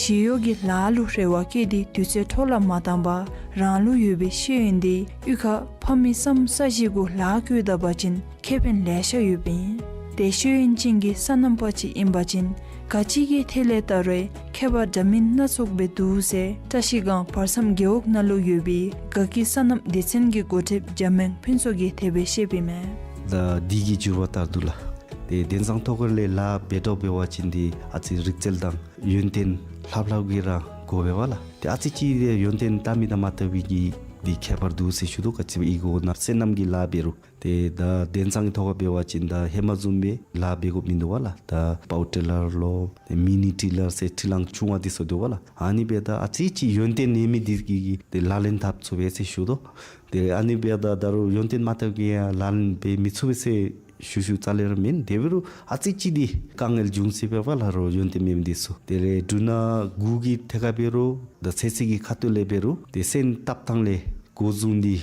ཞི་གཡོག་གི་ལཱ་ལུ་རེ་བ་བསྐྱེད་དེ་དུས་ཚོད་འཕྲོ་བརླག་མ་བཏང་པར་རང་ལུ་ཡོད་པའི་ཤེས་ཡོན་འདི་གཡུས་ཁར་ཕ་མའི་བསམ་ས་གཞི་གུ་ལཱ་བཀོལ་ད་པ་ཅིན་ཁེ་ཕན་ལེ་ཤ་ཡོདཔ་ཨིན། དེ་ཤེས་ཡོན་ཅན་གྱི་སོ་ནམ་པ་ཅིག་ཨིན་པ་ཅིན་ག་ཅི་གི་ཐད་ལས་བལྟ་རུང་ཁྱད་པར་འདྲ་མིན་སྣ་ཚོགས་སྦེ་འདུག་ཟེར་བཀྲ་ཤིས་སྒང་བར་མཚམས་རྒེད་འོག་ནང་ལུ་ཡོད་པའི་དགའ་སྐྱིད་སོ་ནམ་སྡེ་ཚན་གྱི་འགོ་ཁྲིདཔ་འཇམ་དབྱངས་ཕུན་ཚོགས་ཀྱིས་དེ་སྦེ་བཤདཔ་ཨིན་མས། ད་འདི་གི་འགྱུར་བ་ལྟར་དུ་ལགས། ཏེ་དེང་སང་ཐོག་ཁར་ལས་ལཱ་འབད་དོ་འབད་བ་ཅིན་འདི་ཨ་ཙི་རིག་རྩལ་དང་ཡོན་ཏན་ལྷབ་ལྷབ་ཀྱི་ར་དགོ་པས་པ་ལགས། ཏེ་ཨ་ཙི་ཅིག་ཡོན་ཏན་ལྟ་མི་དང་མ་ལྟ་མི་གི་འདི་ཁྱད་པར་འདུག་ཟེར་ཞུ་དོ། ག་ཅི་སྦེ་ཨི་གོ་ནང་སོ་ནམ་གྱི་ལཱ་འབད་རུང་ཏེ་ད་དེང་སང་གི་ཐོག་ཁར་འབད་བ་ཅིན་ད་ཧེ་མ་བཟུམ་སྦེ་ལཱ་འབད་དགོཔ་མིན་འདུག་པ་ལགས། ད་པའོ་ཊེ་ལར་ལོ་ཏེ་མི་ནི་ཊེ་ལར་ཟེར་ཊེ་ལར་ཆུང་བ་འདི་ཚུ་འདུག་པ་ལགས། ཨ་ནི་འབདཝ་ད་ཨ་ཙི་ཅིག་ཡོན་ཏན་མེད་མི་འདི་གིས་ཏེ་ལག་ལེན་འཐབ་ཚུགས་པས་ཟེར་ཞུ་དོ། ཏེ་ཨ་ནི་འབདཝ་ད་ད་རུང་ཡོན་ཏན་མ་ལྟ་བའི་གིས་ཡང་ལག་ལེན་འབད་མི་ཚུགས་པས་ཟེར་ཞུ་ཞུཝ་རྩ་ལས་ར་མེན། དེ་འབད་རུང་ཨ་ཙི་ཅིག་འདི་དཀའ་ངལ་འབྱུང་སྲིད་པས་པ་ལགས། རོགས་ཡོན་ཏན་མེད་མི་འདི་ཚུ་དེ་ལས་འབྲུ་སྣ་དགུ་གི་ཐད་ཁར་འབད་རུང་ད་ཚོད་བསྲེ་གི་ཁ་ཐུག་ལས་འབད་རུང་ཏེ་སོན་བཏབ་ཐངས་ལས་འགོ་བཟུང་སྟེ་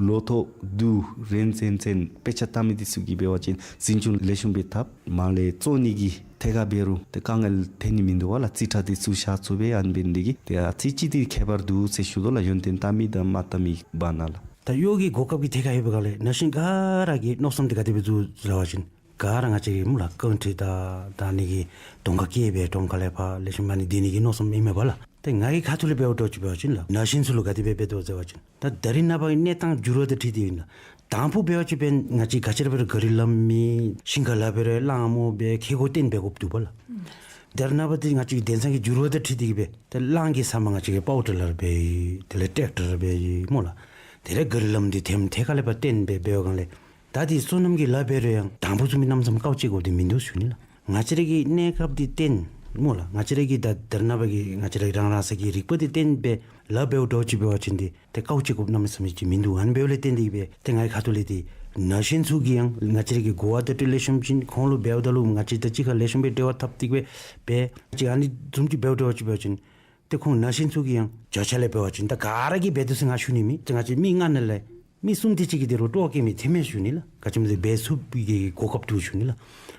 ལོ་ཐོག་བསྡུ་རན་ཚུན་ཚུན་དཔེ་ཆ་ལྟ་མི་འདི་ཚུ་གིས་འབད་བ་ཅིན་འཛིན་སྐྱོང་ལེགས་ཤོམ་སྦེ་འཐབ། མར་ལས་བཙོ་ནི་གི་ཐད་ཁར་འབད་རུང་ཏེ་དཀའ་ངལ་འཐོན་ནི་མིན་འདུག་པ་ལགས། རྩིས་ཁྲ་འདི་ཚུ་བཞག་ཚུགས་པས། ཨ་ནི་འབད་ནི་འདི་གིས་ཏེ་ཨ་ཙི་ཅིག་འདི་ཁྱད་པར་འདུག་ཟེར་ཞུ་དོ་ལགས། ཡོན་ཏན་ལྟ་མི་དང་མ་ལྟ་མི་བར་ན་ལགས། ད་གཡོག་གི་གོ་སྐབས་ཀྱི་ཐད་ཁར་ཡོད་པའི་སྒང་ལས་ན་གཞོན་ག་ར་གི་མནོ་བསམ་འདི་ག་དེ་སྦེ་འདུག་ཟེར་བ་ཅིན་ག་ར་ང་བཅས་ཀྱི་སྨོ་ལགས་ཀོན་ཊི་དང་ད་ཨ་ནི་གི་གདོང་ཁར་བཀལ་སྦེ་གདོང་ཁ་ལས་ཕར་ལེགས་ཤོམ་ཨ་ནི་སྡོད་ནི་གི་མནོ་བསམ་ཨིན་མས་པ་ལགས། ཏེ་ང་གི་ཁ་ཐུག་ལས་འབདཝ་འདྲཝ་ཅིག་འབད་བ་ཅིན་ལགས་ན་གཞོན་ཚུ་ལུ་ག་དེ་སྦེ་འབད་དོ་ཟེར་བ་ཅིན་ད་ད་རིས་ནངས་པ་གི་གནས་སྟངས་འགྱུར་བ་དང་འཁྲིལ་ཏེ་ཨིན་ལགས། དང་ཕུ་འབད་བ་ཅིན་འབད་ང་བཅས་ག་ཅི་ར་འབད་རུང་ག་རི་ལམ་མེད། ཞིང་ཁར་ལཱ་འབད་རུང་གླང་མོ་སྦེ་ཁེ་གོ་བཏོན་འབད་དགོཔ་འདུག་པ་ལགས། ད་རིས་ནངས་པ་འདི་ང་བཅས་ཀྱི་དེང་སང་གི་འགྱུར་བ་དང་འཁྲིལ་ཏེ་གིས་སྦེ་ད་གླང་གི་ས་མར་ང་བཅས་ཀྱིས་པའོ་ཊེ་ལར་འབད་ཡི། དེ་ལས་ཊེཀ་ཊར་འབད་ཡི་སྨོ་ལགས། དེ་ལས་ག་རི་ལམ་འདི་ཐེམ་ཐད་ཁ་ལས་ཕར་བཏོན་སྦེ་འབད་བའི་སྒང་ལས་ད་འདི་སོ་ནམ་གྱི་ལཱ་འབད་རུང་ཡང་དང་ཕུ་བཟུམ་མའི་གནམ་མེད་ས་མེད་དཀའཝ་སྤྱད་དགོཔ་འདི་མིན་འདུག་ཞུ་ནི་ལགས། ང་བཅས་ར་གི་གནས་སྐབས་འདི་བརྟེན་སྨོ་ལགས། ང་བཅས་ར་གི་ད་ད་རིས་ནངས་པ་གི་ང་བཅས་ར་གི་རང་རང་སོའི་རིག་པ་འདི་བརྟེན་སྦེ་ལཱ་འབདཝ་འདྲཝ་ཅིག་འབད་བ་ཅིན་འདི་ཏེ་དཀའཝ་སྤྱད་དགོཔ་གནམ་མེད་ས་མེད་ཅིག་མིན་འདུག། ཨ་ནི་འབདཝ་ལས་བརྟེན་ཏེ་སྦེ་ཏེ་ངེའི་ཁ་ཐུག་ལས་འདི་ན་གཞོན་ཚུ་གིས་ཡང་ང་བཅས་ར་གི་གོ་བ་དང་ལེགས་ཤོམ་ཅིག་ཁོང་ལུ་འབདཝ་ད་ལུ་ང་བཅས་དང་གཅིག་ཁར་ལེགས་ཤོམ་སྦེ་འབྲེལ་བ་འཐབ་སྟེ་སྦེ་འབད་ཅིག་ཨ་ནི་བཟུམ་ཅིག་འབདཝ་འདྲཝ་ཅིག་འབད་བ་ཅིན་ཏེ་ཁོང་ན་གཞོན་ཚུ་གིས་ཡང་བརྗོད་བྱ་ལས་འབད་བ་ཅིན་ད་ག་ར་གིས་འབད་དོ་ཟེར་ང་ཞུ་ནི་མེད། ཏེ་ང་བཅས་མི་ལྔ་ནང་ལས་མི་གསུམ་དེ་ཅིག་གིས་དེ་རུ་སྤྲོ་བ་བསྐྱེད་མི་ཐོན་མས་ཞུ་ནི་ལགས། ག་ཅི་སྨོ་ཟེར་འབད་ཚུགས་པའི་གི་གོ་སྐབས་འདུག་ཞུ་ནི་ལགས།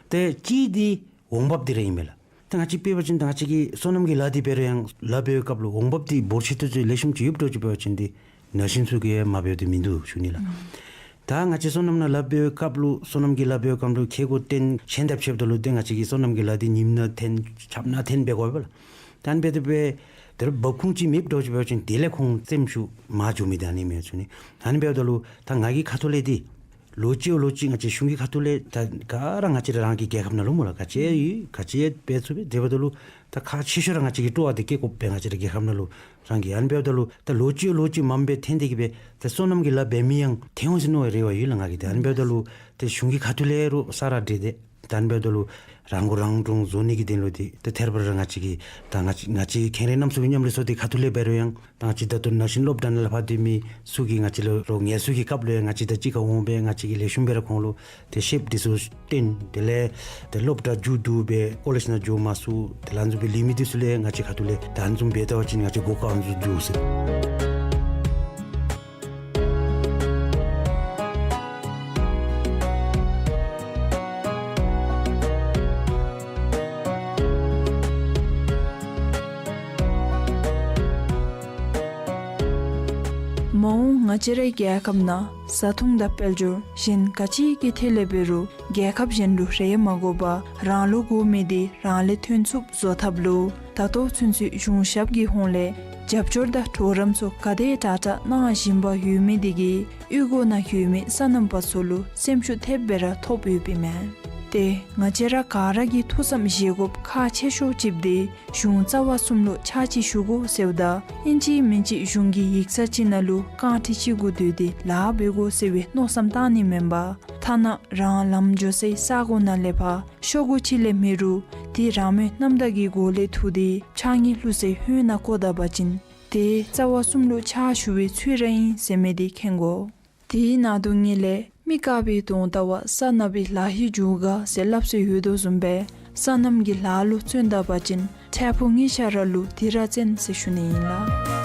ཏེ་གཅིག་འདི་འོང་འབབ་འདི་ར་ཨིན་མས་ལགས། ཏེ་ང་བཅས་དཔེ་འབད་བ་ཅིན་ད་ང་བཅས་ཀྱིས་སོ་ནམ་གྱི་ལཱ་འདི་འབད་རུང་ཡང་ལཱ་འབད་བའི་སྐབས་ལུ་འོང་འབབ་འདི་འབོར་ཆེ་ཏོག་ཏོ་ལེགས་ཤོམ་ཅིག་ཡོདཔ་འདྲཝ་ཅིག་འབད་བ་ཅིན་འདི་ན་གཞོན་ཚུ་གིས་མ་འབད་དེ་མིན་འདུག་ཞུ་ནི་ལགས། ད་ང་བཅས་སོ་ནམ་ནང་ལཱ་འབད་བའི་སྐབས་ལུ་སོ་ནམ་གྱི་ལཱ་འབད་བའི་སྐབས་ལུ་ཁེ་གོ་བཏོན་ཤན་འདེབས་ཤེསཔ་ད་ལུ་ཏེ་ང་བཅས་ཀྱིས་སོ་ནམ་གྱི་ལཱ་འདི་ཉིནམ་ནང་འཐོན་ཆབ་ནང་འཐོན་འབད་དགོ་པས་ལགས། ད་ཨ་ནི་འབདཝ་ད་འབད་དེ་ར་འབབ་ཁུངས་ཅིག་མེདཔ་འདྲཝ་ཅིག་འབད་བ་ཅིན་དེ་ལས་ཁོང་སེམས་ཤུགས་མར་འགྱོ་མི་འདི་ཨ་ནི་མས་ཞུ་ནི། ཨ་ནི་འབདཝ་ད་ལུ་ད་ང་གི་ཁ་ཐུག་ལས་འདི་ལོ་གཅིག་ལོ་གཅིག་ང་བཅས་གཞུང་གི་ཁ་ཐུག་ལས་ད་ག་ར་ང་བཅས་ར་རང་གི་རྒྱལ་ཁབ་ནང་ལུ་སྨོ་ལགས་ག་ཅི་ཡོད་ག་ཅི་ཡོད་འབད་ཚུགས་པས། དེ་འབདཝ་ད་ལུ་ད་ཁག་ཆེ་ཤོས་ར་ང་བཅས་ཀྱི་སྤྲོ་བ་འདི་བསྐྱེད་དགོ་པས་ང་བཅས་ར་རྒྱལ་ཁབ་ནང་ལུ་རང་གི། ཨ་ནི་འབདཝ་ད་ལུ་ད་ལོ་གཅིག་ལོ་གཅིག་མངམ་སྦེ་འཐོན་ཏེ་གིས་སྦེ་ད་སོ་ནམ་གྱི་ལཱ་འབད་མི་ཡང་ཐོན་འོང་ཟེར་མནོ་བའི་རེ་བ་ཡོད་ལགས་ང་གིས། ད་ཨ་ནི་འབདཝ་ད་ལུ་ད་གཞུང་གི་ཁ་ཐུག་ལས་རུང་ས་ར་འདྲེས་ཏེ་ད་ཨ་ནི་འབདཝ་ད་ལུ་རང་མགོ་རང་འདྲོངས་བཟོ་ནི་གི་དོན་ལུ་འདི་ད་ཐད་རི་བ་རི་ར་ང་བཅས་ཀྱི་ད་ང་བཅས་ང་བཅས་མཁྱེན་རབ་རྣམ་གསུམ་གྱི་མཉམ་ལས་ཚོགས་སྡེ་ཁ་ཐུག་ལས་འབད་རུང་ཡང་ད་ང་བཅས་ད་ལྟོ་ན་གཞོན་སློབ་གྲྭ་ནང་ལས་ཕར་སྡོད་མི་ཚུ་གིས་ང་བཅས་ལུ་རོགས་ངལ་གསོ་གི་སྐབས་ལུ་ཡང་ང་བཅས་དང་གཅིག་ཁར་འོང་སྦེ་ང་བཅས་ཀྱིས་ལེགས་ཤོམ་སྦེ་ར་ཁོང་ལུ་ཏེ་ཤེསཔ་འདི་ཚུ་སྟོན། དེ་ལས་ཏེ་སློབ་གྲྭ་མཇུག་བསྡུ་སྦེ་ཀོ་ལེཇ་ནང་འགྱོ་མ་ཚུགས་ཏེ་ལམ་འཛོལ་འབད་ལུས་མི་འདི་ཚུ་ལུ་ཡང་ང་བཅས་ཁ་ཐུག་ལས་ད་ཨ་ནི་བཟུམ་འབད་ད་པ་ཅིན་ང་བཅས་གོ་སྐབས་ཨ་ནི་བཟུམ་འདུག་ཟེར། མ་འོངས་ང་བཅས་རའི་རྒྱལ་ཁབ་ནང་བཟའ་འཐུང་དང་དཔལ་འབྱོར་གཞན་ག་ཅི་གི་ཐད་ལས་འབད་རུང་རྒྱལ་ཁབ་གཞན་ལུ་རེ་མ་དགོ་པར་རང་ལུ་དགོ་མི་འདི་རང་ལས་ཐོན་ཚུགསཔ་བཟོ་ཐབས་ལུ་ད་ལྟོ་ཚུན་ཚོད་གཞུང་ཞབས་ཀྱི་ཧོངས་ལས་རྒྱབ་སྐྱོར་དང་གྲོགས་རམ་ཚུ་ག་དེ་དྲག་དྲག་གནང་བཞིན་པ་ཡོད་མི་འདི་གིས་གཡུས་སྒོ་ནང་ཡོད་མི་སོ་ནམ་པ་ཚུ་ལུ་སེམས་ཤུགས་ཐེབས་སྦེ་ར་ཐོབ་ཡོདཔ་ཨིན་མས། ཏེ་ང་བཅས་ར་ག་ར་གིས་ཐུགས་བསམ་བཞེས་དགོཔ་ཁག་ཆེ་ཤོས་ཅིག་འདི་གཞུང་རྩ་བ་གསུམ་ལུ་ཕྱག་ཕྱིད་ཞུ་དགོ་ཟེརཝ་ད་ཨིན་ཅི་མིན་ཅི་གཞུང་གི་ཡིག་ཚང་ཅིག་ནང་ལུ་རྐང་ཁྲི་གཅིག་གུ་སྡོད་དེ་ལཱ་འབད་དགོ་ཟེར་བའི་མནོ་བསམ་བཏང་ནི་མེན་པར་ཐ་ན་རང་ལམ་འགྱོ་སའི་ས་གོ་ནང་ལས་ཕར་ཤོག་གུ་ཅིག་ལས་མེད་རུང་དེ་རང་མོས་རྣམ་དག་གི་སྒོ་ལས་འཐུ་སྟེ་ཕྱགས་སྙིགས་བླུག་སའི་ཧོད་ནང་བཀོ་ད་པ་ཅིན་དེ་རྩ་བ་གསུམ་ལུ་ཕྱག་ཞུ་བའི་ཚུལ་ར་ཨིན་ཟེར་མི་འདི་མཁྱེན་དགོ། དེའི་ནང་དུ་ངེ་ལས་མི་དཀར་པོའི་གདོང་བལྟ་བར་ས་ནག་པོའི་ལག་གཡས་འཇུ་དགའ་ཟེར་སླབ་སྲོལ་ཡོད་དོ་བཟུམ་སྦེ་སོ་ནམ་གྱི་ལཱ་ལུ་བརྩོན་ད་པ་ཅིན་འཕྲལ་ཕུགས་ངེ་ཤ་ར་ལུ་དེ་ར་བརྩོན་ཟེར་ཞུ་ནི་ཨིན་ལགས།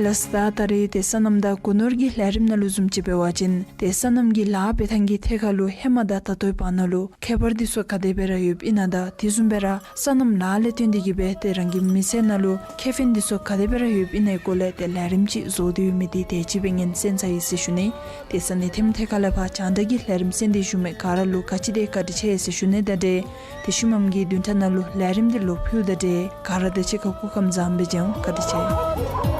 ལགས་སོ། ད་ད་རིས་ཏེ་སོ་ནམ་དང་སྒོ་ནོར་གྱི་ལས་རིམ་ནང་ལུ་བཟུམ་ཅིག་འབད་བ་ཅིན་ཏེ་སོ་ནམ་གྱི་ལཱ་འབད་ཐངས་ཀྱི་ཐད་ཁར་ལུ་ཧེ་མ་དང་ད་ལྟོའི་བར་ན་ལུ་ཁྱད་པར་འདི་ཚུ་ག་དེ་སྦེ་ར་ཡོདཔ་ཨིན་ན་དང་དེ་བཟུམ་སྦེ་ར་སོ་ནམ་ལཱ་ལས་བརྟེན་ཏེ་གིས་སྦེ་ཏེ་རང་གི་མི་ཚེ་ནང་ལུ་ཁེ་ཕན་འདི་ཚུ་ག་དེ་སྦེ་ར་ཡོདཔ་ཨིན་ན་གི་སྐོར་ལས་ཏེ་ལས་རིམ་ཅིག་བཟོ་སྟེ་ཡོད་མི་འདི་དེ་ཅིག་སྦེ་ངེའི་སེམས་ཚ་ཡི་ཟེར་ཞུ་ནི། ཏེ་ས་གནས་ཐིམ་ཐད་ཁ་ལས་ཕར་རྒྱང་བསྒྲགས་ཀྱི་ལས་རིམ་གསན་ཏེ་བཞུགས་མི་ག་ར་ལུ་ག་ཅི་དེ་བཀའ་དྲིན་ཆེ་ཟེར་ཞུ་ནི་དང་འབྲེལ་ཏེ་ཤུལ་མམ་གྱི་བདུན་ཕྲག་ནང་ལུ་ལས་རིམ་འདི་ལོག་ཕུལཝ་དང་འབྲེལ་ག་ར་དང་གཅིག་ཁར་སྐུ་ཁམས་བཟང་པོ་སྦེ་མཇལ་འོང་། བཀའ་དྲིན་ཆེ།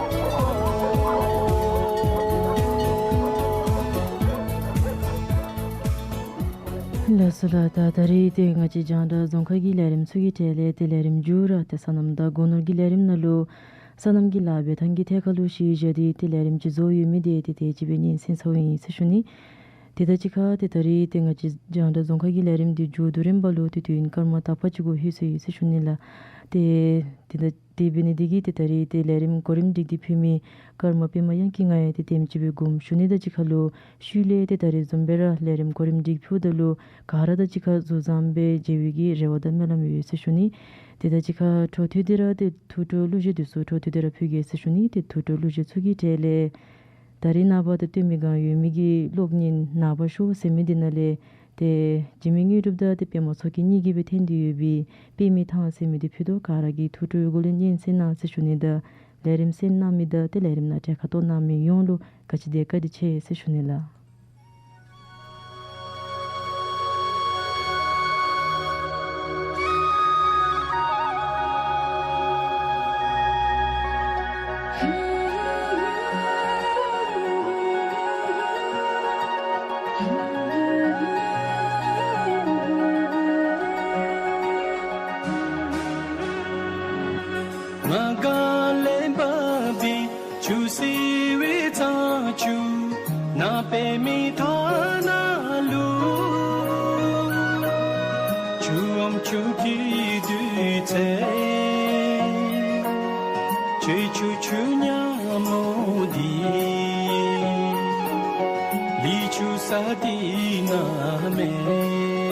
ལགས་སོ་ལགས། ད་ད་རིས་ཏེ་ང་བཅས་རྒྱང་བསྒྲགས་རྫོང་ཁག་གི་ལས་རིམ་ཚུ་གི་གྲས་ལས་ཏེ་ལས་རིམ་མཇུག་ར་ཏེ་སོ་ནམ་དང་སྒོ་ནོར་གྱི་ལས་རིམ་ནང་ལུ་སོ་ནམ་གྱི་ལཱ་འབད་ཐངས་ཀྱི་ཐད་ཁར་ལུ་གཞི་བཞག་སྟེ་ཏེ་ལས་རིམ་ཅིག་བཟོ་ཡོད་མི་འདི་ཏེ་དེ་ཅིག་སྦེ་ངེའི་སེམས་ཚ་ཡི་ཟེར་ཞུ་ནི། དེ་དང་གཅིག་ཁར་ཏེ་ད་རིས་ཏེ་ང་བཅས་རྒྱང་བསྒྲགས་རྫོང་ཁག་གི་ལས་རིམ་འདི་མཇུག་བསྡུ་རནམ་ད་ལུ་ཏེ་དུས་ཡུན་སྐར་མ་དག་པ་ཅིག་གུ་ལྷོད་སོ་ཡི་ཟེར་ཞུ་ནི་ལགས། ཏེ་དེ་ད་དེ་འབད་ནི་འདི་གིས་ཏེ་ད་རིས་ཏེ་ལས་རིམ་གོ་རིམ་སྒྲིག་སྟེ་ཕུལ་མི་ཀརྨ་པདྨ་དབྱངས་སྐྱིད་ང་ཡང་ཏེ་དེམ་ཅིག་སྦེ་དགོངསམ་ཞུ་ནི་དང་གཅིག་ཁར་ལུ་ཤུལ་ལས་ཏེ་ད་རིས་བཟུམ་སྦེ་ར་ལས་རིམ་གོ་རིམ་སྒྲིག་ཕུལཝ་ད་ལུ་ག་ར་དང་གཅིག་ཁར་གཟུགས་བཟང་སྦེ་མཇལ་བའི་གི་རེ་བ་དང་སྨོན་ལམ་ཡོད་ཟེར་ཞུ་ནི། དེ་དང་གཅིག་ཁར་འཕྲོ་མཐུད་དེ་ར་ཏེ་ཐུགས་སྤྲོ་གླུ་གཞས་འདི་ཚུ་འཕྲོ་མཐུད་དེ་ར་ཕུལ་གེ་ཟེར་ཞུ་ནི། ཏེ་ཐུགས་སྤྲོ་གླུ་གཞས་ཚུ་གི་གྲས་ལས་ད་རིས་ནངས་པ་ད་སྟོད་སྨད་གང་ཡོད་མི་གི་གློག་བརྙན་ནངས་པ་ཤོ་ཟེར་མི་འདི་ནང་ལས་ཏེ་འཇིགས་མེད་དངོས་གྲུབ་དང་ཏེ་པདྨ་མཚོ་སྐྱིད་གཉིས་ཀྱིས་སྦེ་འཐེན་ཏེ་ཡོད་པའི་དཔེ་མི་ཐང་ཟེར་མི་འདི་ཕུལ་དོ། ག་ར་གིས་ཐུགས་སྤྲོའི་སྒོ་ལས་སྙན་གསན་གནང་ཟེར་ཞུ་ནི་དང་ལས་རིམ་གསན་གནང་མི་དང་ཏེ་ལས་རིམ་ནང་གྲལ་ཁར་གཏོགས་གནང་མི་ཡོངས་ལུ་ག་ཅི་དེ་བཀའ་དྲིན་ཆེ་ཟེར་ཞུ་ནི་ལགས། ང་ག་ལས་འབབ་སྟེ་ཆུ་བསིལ་བའི་ཚ་ཆུ་ནང་པའི་མི་ཐང་ནང་ལུ་ཆུ་འོམ་ཆུ་སྐྱིད་དུས་ཚེ་ཆོས་ཆུ་ཆུ་ཉ་མོ་འདི་ལི་ཆུ་ས་འདི་ནང་མེད།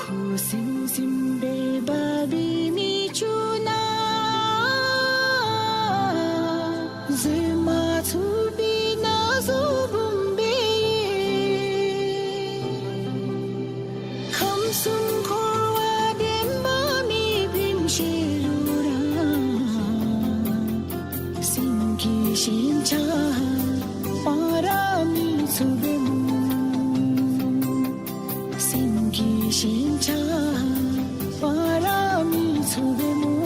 ཁུ་སིམ་སིམ་སྦེ་འབབ་པའི་མིག་ཆུ་ནང་བཟོད་མ་ཚུགས་པའི་ན་ཟུག་འབུམ་སྦེ། ཁམས་གསུམ་འཁོར་བ་འདྲེན་པ་མེད་པའི་ཤེས་ལུགས་ར། སེམས་ཀྱི་ཞེན་ཆགས་སྤང་ར་མི་ཚུགས་པས་སྨོ། སེམས་ཀྱི་ཞེན་ཆགས་སྤང་ར་མི་ཚུགས་པས་སྨོ།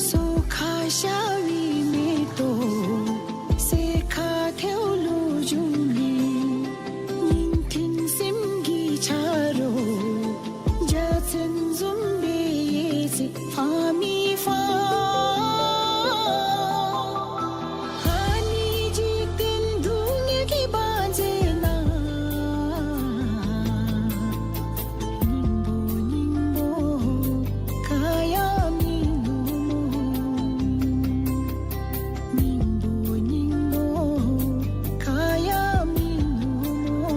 སོ་ཁ་ཤ་བའི་མེ་ཏོག་སེར་ཁ་ཐལཝ་ལུ་བྱུང་ནས། སྙིང་མཐུན་སེམས་ཀྱི་ཆ་རོགས་འཇའ་ཚོན་བཟུམ་སྦེ་ཡལ་ཚེ་ཕངས་མི་ཕངས། ཨ་ནི་འཇིག་རྟེན་སྡུག་བསྔལ་གྱི་བང་མཛོད་ནང་སྙིང་པོ་སྙིང་པོ་ག་ཡང་མིན་ནུག་སྨོ། སྙིང་པོ་སྙིང་པོ་ག་ཡང་མིན་ནུག་སྨོ།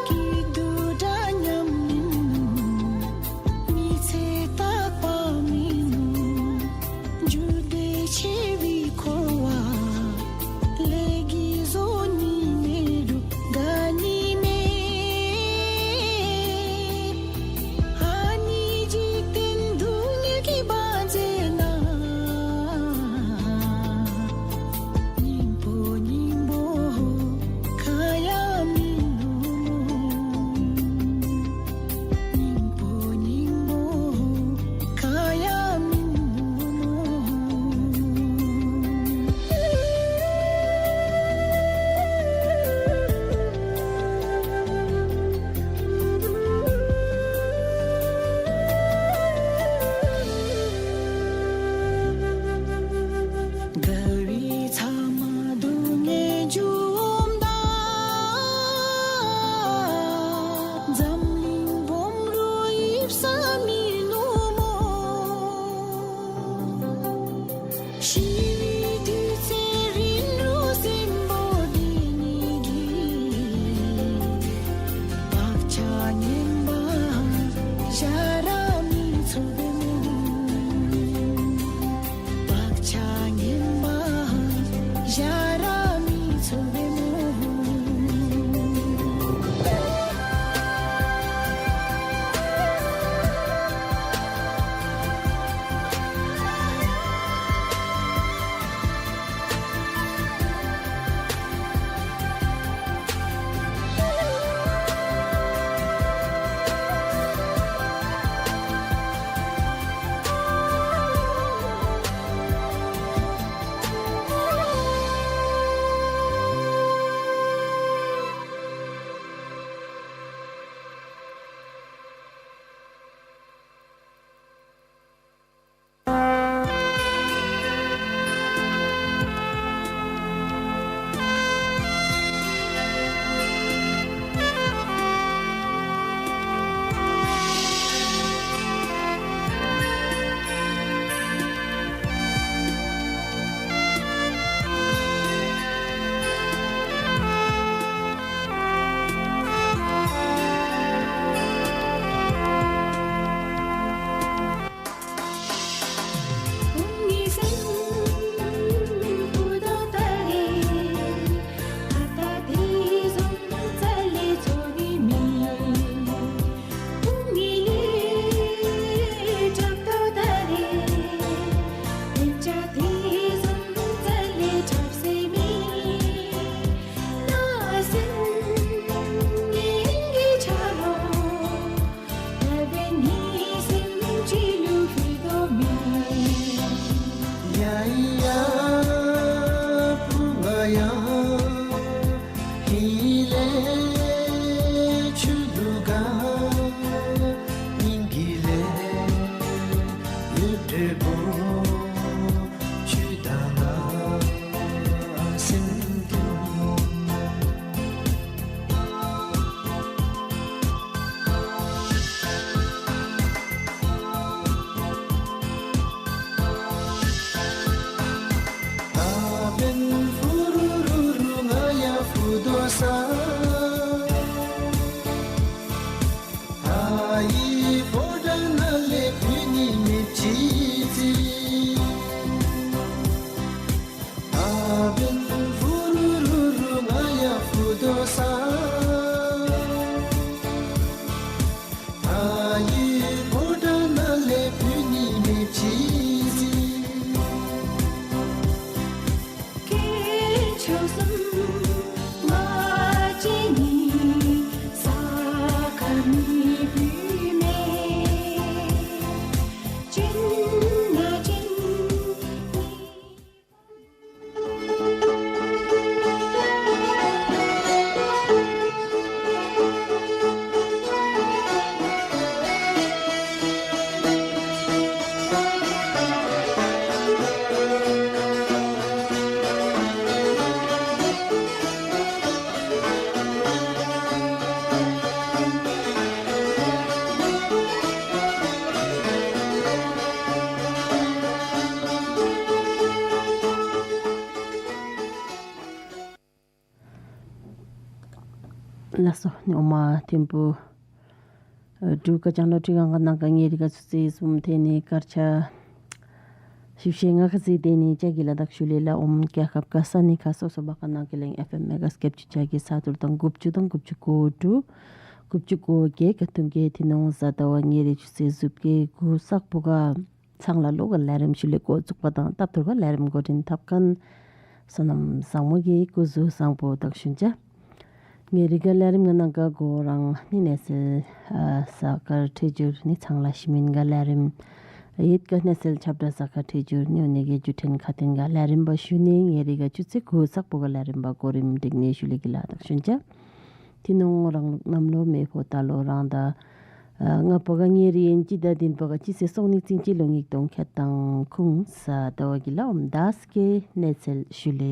སྐྱིད་སྡུག་འདྲ་མཉམ་མིན་ནུག། མི་ཚེ་རྟག་པ་མིན་ནུག། རྒྱུ་འབྲས་ཕྱེ་བའི་འཁོར་བ། ལས་ཀྱིས་བཟོ་ནི་མེད་རུང་དགའ་ནི་མེད། ཨ་ནི་འཇིག་རྟེན་སྡུག་བསྔལ་གྱི་བང་མཛོད་ནང་སྙིང་པོ་སྙིང་པོ་ག་ཡང་མིན་ནུག་སྨོ། སྙིང་པོ་སྙིང་པོ་ག་ཡང་མིན་ནུག་སྨོ། དགའ་བའི་མཚམས་མ་སྡུག་བསྔལ་འཇུག་འོངམ་ད། འཛམ་གླིང་སྦོམ་རུ་ཡིབ་ས་མིན་ནུག་སྨོ། ཤི་བའི་དུས་ཚོད་རིང་རུང་སེམས་པོ་བདེ་ནི་གི་བག་ཆགས་ངན་པ་བཞག་ར་མི་ཚུགས་པས་སྨོ། ལགས་སོ། ནི་ཨོ་མ་ཐིམ་ཕུ་འབྲུག་སྐར་རྐྱང་ལོ་ཁྲི་གང་ག་ནང་ག་ངེ་རི་ག་ཚུ་ཚེ་བཟུམ་ཐེ་ནི་སྐར་ཆ་བཞི་བཅུ་ཞེ་ལྔ་ག་ཚེ་ཐེ་ནི་ཅ་གི་ལ་དྭགས་ཤུལ་ལས་ལ་ཨོམ་རྒྱལ་ཁབ་ག་ས་ནི་ག་སོ་སོ་བ་ག་ནང་གི་ལེང་ཨེཕ་ཨེམ་མེ་ག་སི་བརྒྱད་ཅུ་གྱ་གི་ས་ཐུར་དང་དགུ་བཅུ་དང་དགུ་བཅུ་གོ་དྲུག་དགུ་བཅུ་གོ་བརྒྱད་ག་ཐུང་གི་ཐི་ནོང་གཟའ་ཟླ་བ་ངེ་རི་ཆུ་ཚེ་ཟུབ་གི་གུ་སག་པོ་ག་ཚང་ལ་ལོ་ག་ལས་རིམ་ཤུལ་ལས་འགོ་བཙུགས་པ་དང་སྟབས་ཐུར་ག་ལས་རིམ་འགོ་འདྲེན་འཐབ་མཁན་བསོད་ནམས་བཟང་མོ་གི་སྐུ་གཟུགས་བཟང་པོ་དང་ཞུན་ཅ། ངེ་རི་ག་ལས་རིམ་ང་ནང་ག་གོ་རང་ནི་གནས་ཚུལ་ཨ་གཟའ་སྐར་འཕྲོད་སྦྱོར་ནི་ཚང་ལ་ཞིམ་ཨིན་ག་ལས་རིམ་ཡིད་ག་གནས་ཚུལ་ཁྱབ་བསྒྲགས་གཟའ་སྐར་འཕྲོད་སྦྱོར་ནི་འོ་ནི་གི་བརྒྱུད་འཕྲིན་ཁ་ཐེན་ག་ལས་རིམ་པ་ཞུ་ནི། ངེ་རི་ག་ཆུ་ཚེ་གུ་སག་པོ་ག་ལས་རིམ་པ་གོ་རིམ་སྒྲིག་ནི་ཤུལ་ལས་གི་ལ་དང་ཞུན་ཅ། ཐི་ནོང་རང་ལུགས་གནམ་ལོ་མེ་ཕོ་རྟ་ལོ་རང་ཟླ་ཨ་ལྔ་པ་ག་ཉེར་དགུ་ཨིན་སྤྱི་ཟླ་བདུན་པ་ག་སྤྱི་ཚེས་སོ་གཉིས་ཚེས་གཅིག་ལོ་ཉིས་སྟོང་ཁལ་གཅིག་དང་ཁུངས་གཟའ་ཟླ་བ་གི་ལ་ཨོམ་དཱས་ཀེ་གནས་ཚུལ་ཞུ་ལེ།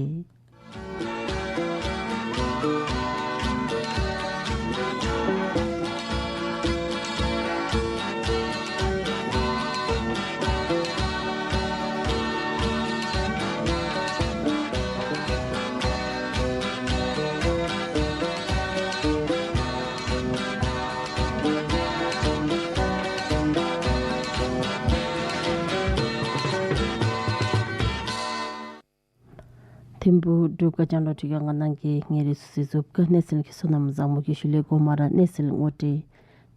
ཐིམ་ཕུ་འབྲུག་སྐར་རྐྱང་ལོ་ཁྲི་གང་ག་ནང་གི་ངེ་རི་ཆུ་ཚེ་ཟུབ་ག་གནས་ཚུལ་གི་བསོད་ནམས་བཟང་མོ་གི་ཤུལ་ལས་གོ་མ་ར་གནས་ཚུལ་ངོ་སྤྲོད།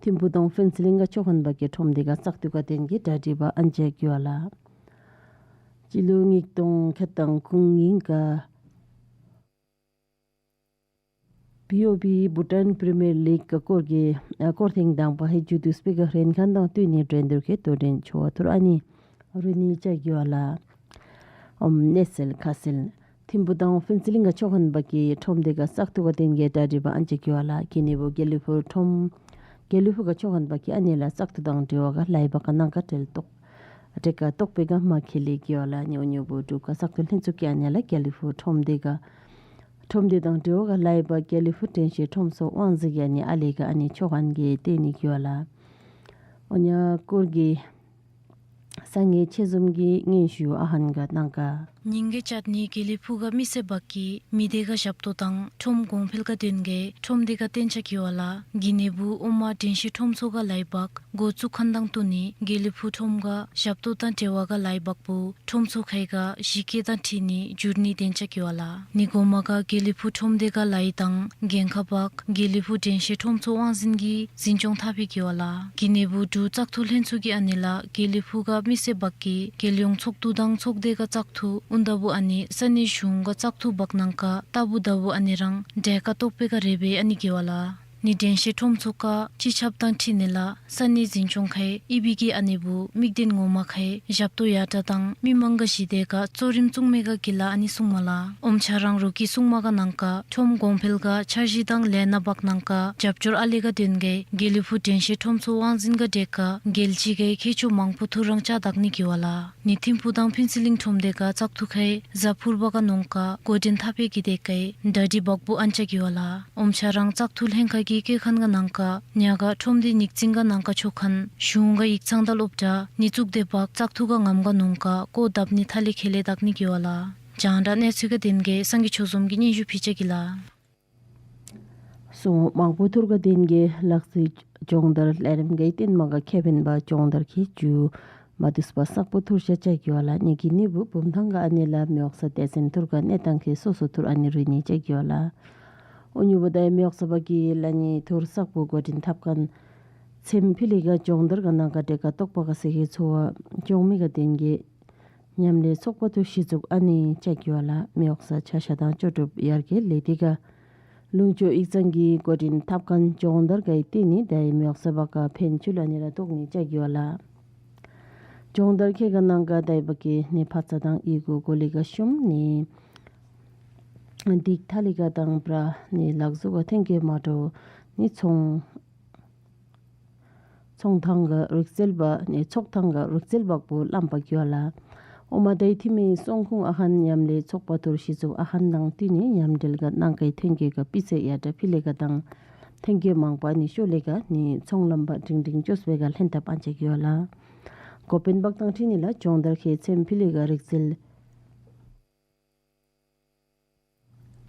ཐིམ་ཕུ་དང་ཕུན་ཚོགས་གླིང་ག་ཆོག་ཧན་པ་གི་ཁྲོམ་སྡེ་ག་བཙག་འཐུ་ག་དོན་གི་གྲ་སྒྲིག་པ་ཨན་ཅེ་གི་ཝ་ལ། སྤྱི་ལོ་ཉིས་སྟོང་ཁལ་གཅིག་དང་ཁུངས་ཨིན་ག་པི་ཨོ་པི་བྷུ་ཊཱན་པི་རི་མི་ཡར་ལིག་ག་སྐོར་གི་ཨ་སྐོར་ཐེངས་དང་པ་ཧེ་མཇུག་བསྡུ་སྤེལ་ག་རན་མཁན་དང་བསྟུན་ནི་འགྲན་བསྡུར་གི་དོ་འགྲན་ཆོ་བ་ཐུར་ཨ་ནི་རུ་ནི་ཅ་གི་ཝ་ལ། ཨོམ་གནས་ཚུལ་ཁ་གསལ། ཐིམ་ཕུ་དང་ཕུན་ཚོགས་གླིང་ག་ཆོག་ཧན་པ་གི་ཁྲོམ་སྡེ་ག་བཙག་འཐུ་ག་དོན་གི་གྲ་སྒྲིག་པ་ཨན་ཅེ་གི་ཝ་ལ། གི་ནི་བུ་དགེ་ལེགས་ཕུག་ཁྲོམ་དགེ་ལེགས་ཕུག་ག་ཆོག་ཧན་པ་གི་ཨ་ནི་ལ་བཙག་འཐུ་དང་འབྲེལ་བ་ག་ལཱ་འབད་ག་ནང་ག་ཁྲལ་གཏོགས་ཁྲལ་ག་གཏོགས་པེ་ག་མ་ཁེ་ལེ་གི་ཝ་ལ། ཉོ་ཉོ་བུ་འབྲུག་ག་བཙག་འཐུ་ལྷན་ཚོགས་ཀྱི་ཨ་ནི་ལ་དགེ་ལེགས་ཕུག་ཁྲོམ་སྡེ་ག་ཁྲོམ་སྡེ་དང་འབྲེལ་བ་ག་ལཱ་འབད་དགེ་ལེགས་ཕུག་དྲན་ཤེས་ཁྲོམ་ཚོགས་དབང་འཛིན་གྱི་ཨ་ནི་ཨ་ལེ་ག་ཨ་ནི་ཆོག་ཧན་གི་དེ་ནི་གི་ཝ་ལ། ཨོ་ཉ་སྐོར་གི་སང་ངེ་ཆེ་བཟུམ་གི་སྙན་ཞུ་ཨ་ཧན་ག་ནང་ག། ཉིན་གི་ཅ་ནི་དགེ་ལེགས་ཕུག་ག་མི་སེར་བག་གི་མི་སྡེ་ག་ཞབས་ཏོག་དང་ཁྲོམ་གོང་འཕེལ་ག་དོན་གི་ཁྲོམ་སྡེ་ག་བརྟན་ཆ་གི་ཝ་ལ། གི་ནི་བུ་ཨོ་མ་དྲན་ཤེས་ཁྲོམ་ཚོགས་ག་ལཱ་འབད་འགོ་བཙུགས་མཁན་དང་བསྟུན་ནི་དགེ་ལེགས་ཕུག་ཁྲོམ་ག་ཞབས་ཏོག་དང་འབྲེལ་བ་ག་ལཱ་འབདཝ་ཁྲོམ་ཚོགས་ཁའི་ག་གཞི་བཀོད་དང་འཁྲིལ་ནི་འགྱུར་ནི་བརྟན་ཆ་གི་ཝ་ལ། ནི་གོ་མ་ག་དགེ་ལེགས་ཕུག་ཁྲོམ་སྡེ་ག་ལཱ་དང་འགན་ཁག་བག་དགེ་ལེགས་ཕུག་དྲན་ཤེས་ཁྲོམ་ཚོགས་དབང་འཛིན་གྱི་འཛིན་སྐྱོང་འཐབ་པའི་གི་ཝ་ལ། གི་ནི་བུ་འབྲུག་བཙག་འཐུ་ལྷན་ཚོགས་ཀྱི་ཨ་ནི་ལ་དགེ་ལེགས་ཕུག་ག་མི་སེར་བག་གི་རྒྱལ་ཡོངས་ཚོགས་འདུ་དང་ཚོགས་སྡེ་ག་བཙག་འཐུ་ཨུན་ད་བུ་ཨ་ནི་ས་གནས་གཞུང་ག་བཙག་འཐུ་བག་ནང་ག་ལྟ་བུ་ད་བུ་ཨ་ནི་རང་གྲལ་ཁ་གཏོགས་པེ་ག་རེ་བེ་ཨ་ནི་གི་ཝ་ལ། ནི་དྲན་ཤེས་ཁྲོམ་ཚོགས་ཁར་སྤྱི་ཁྱབ་དང་འཁྲིལ་ནི་ལགས། ས་གནས་འཛིན་སྐྱོང་ཁའི་ཨི་བི་གི་ཨ་ནེ་བུ་མིག་ལྡན་ངོ་མ་ཁའི་ཞབས་ཏོག་ཡར་དྲག་དང་མི་མང་ག་ཞི་བདེ་ག་གཙོ་རིམ་བཙུགས་མི་ག་གི་ལགས་ཨ་ནི་གསུངས་མ་ལགས། ཨོམ་ཆ་རང་རོགས་ཀྱིས་གསུངས་མ་ག་ནང་ཀ་ཁྲོམ་གོང་འཕེལ་ག་འཆར་གཞི་དང་ལས་སྣ་འབག་ནང་ཀ་རྒྱབ་སྐྱོར་ཨ་ལེ་ག་དོན་གི་དགེ་ལེགས་ཕུག་དྲན་ཤེས་ཁྲོམ་ཚོགས་དབང་འཛིན་ག་དེ་ཀ་རྒྱལ་སྤྱི་གི་མཁས་མཆོག་མང་པོ་ཐུར་རང་བཅའ་བརྡར་ནི་གི་ཝ་ལགས། ནི་ཐིམ་ཕུ་དང་ཕུན་ཚོགས་གླིང་ཁྲོམ་སྡེ་ག་བཙག་འཐུ་ཁའི་གཟའ་ཕུར་བ་ག་ནང་ཀ་འགོ་འདྲེན་འཐབ་པའི་གི་དེ་ཀའི་གྲ་སྒྲིག་འབག་བུ་ཨན་ཅ་གི་ཝ་ལགས། ཨོམ་ཆ་རང་བཙག་འཐུ་ལྷན་ཁག་གི་བཀོད་མཁན་ག་ནང་ཀ་ཉ་ག་ཁྲོམ་སྡེ་ཉིག་ཙིང་ག་ནང་ཀ་ཆོ་མཁན་གཞུང་ག་ཡིག་ཚང་དང་སློབ་གྲྭ་ནི་བཙུགས་ཏེ་འབག་བཙག་འཐུ་ག་ངམ་ག་ནང་ཀ་བཀོད་བཏབ་ནི་ཐ་ལེ་ཁེ་ལེ་བདག་ནི་གི་ཝ་ལགས། རྒྱང་བསྒྲགས་གནས་ཚུལ་ག་དོན་གི་སངས་རྒྱས་ཆོས་འཛོམས་ཀྱི་སྙན་ཞུ་ཕུལ་ཅ་གི་ལགས། སོང་མང་པོ་ཐུར་ག་དོན་གི་ལག་རྩེད་སྦྱོང་བརྡར་ལས་རིམ་གི་རྟིང་མ་ག་ཁེ་ཕན་པ་སྦྱོང་བརྡར་གྱི་ཇུ་མ་དུས་པ་སག་པོ་ཐུར་ཤ་ཅ་གི་ཝ་ལགས། ནི་གི་ནི་བུ་བུམ་ཐང་ག་ཨ་ནེ་ལགས་མི་འོག་ས་སྡེ་ཚན་ཐུར་ག་གནས་སྟངས་ཁེ་སོ་སོ་ཐུར་ཨ་ནི་རི་ནི་ཅ་གི་ཝ་ལགས། ཨོ་ཉུ་བུ་དའི་མི་འོག་ས་བ་གི་ལ་ནི་ཐུར་སག་པོ་འགོ་འདྲེན་འཐབ་མཁན་ཚེམ་ཕི་ལི་ག་སྦྱོང་བརྡར་ག་ནང་ཀ་དེ་ཀ་ཏོག་པ་ག་སེ་གི་ཚོ་བ་སྦྱོང་མི་ག་དོན་གི་མཉམ་ལས་ཚོགས་པ་ཐུར་གཞི་བཙུགས་ཨ་ནི་ཅ་གི་ཝ་ལགས། མི་འོག་ས་ཆ་ཤ་དང་ལྕོགས་གྲུབ་ཡར་གི་ལས་དེ་ག་ལུང་ཕྱོགས་ཡིག་ཚང་གི་འགོ་འདྲེན་འཐབ་མཁན་སྦྱོང་བརྡར་ག་ཡི་ཏེ་ནི་དའི་མི་འོག་ས་བ་ག་ཕན་ཆུ་ལ་ནི་ར་ཏོག་ནི་ཅ་གི་ཝ་ལགས། སྦྱོང་བརྡར་ཁེ་ག་ནང་ཀ་དའི་བ་གི་ནི་ཕ་ཚ་དང་ཨི་གུ་གོ་ལི་ག་ཤུམ་ནི་དིག་ཐ་ལི་ག་དང་བྲ་ནི་ལག་ཟུག་ག་ཐེང་གི་མ་འགྲོ་ནི་ཚོང་ཚོང་ཐང་ག་རིག་རྩལ་བ་ནི་ཚོགས་ཐང་ག་རིག་རྩལ་བག་བུ་ལམ་པ་གི་ཝ་ལགས། ཨོ་མ་དའི་ཐི་མི་སོང་ཁུང་ཨ་ཧན་མཉམ་ལས་ཚོགས་པ་ཐུར་གཞི་བཙུགས་ཨ་ཧན་དང་ཏི་ནི་མཉམ་འབྲེལ་ག་ནང་ཀའི་ཐེང་གི་ག་པི་ཚེ་ཡ་དྲ་ཕི་ལེ་ག་དང་ཐེང་གི་མང་པ་ནི་ཤོ་ལེ་ག་ནི་ཚོང་ལམ་པ་འབྲིང་འབྲིང་ཅོས་པེ་ག་ལྷན་ཐབ་ཨན་ཅ་གི་ཝ་ལགས། གོ་པེན་བག་དང་ཁྲི་ནི་ལ་སྦྱོང་བརྡར་ཁེ་ཚེམ་ཕི་ལི་ག་རིག་རྩལ་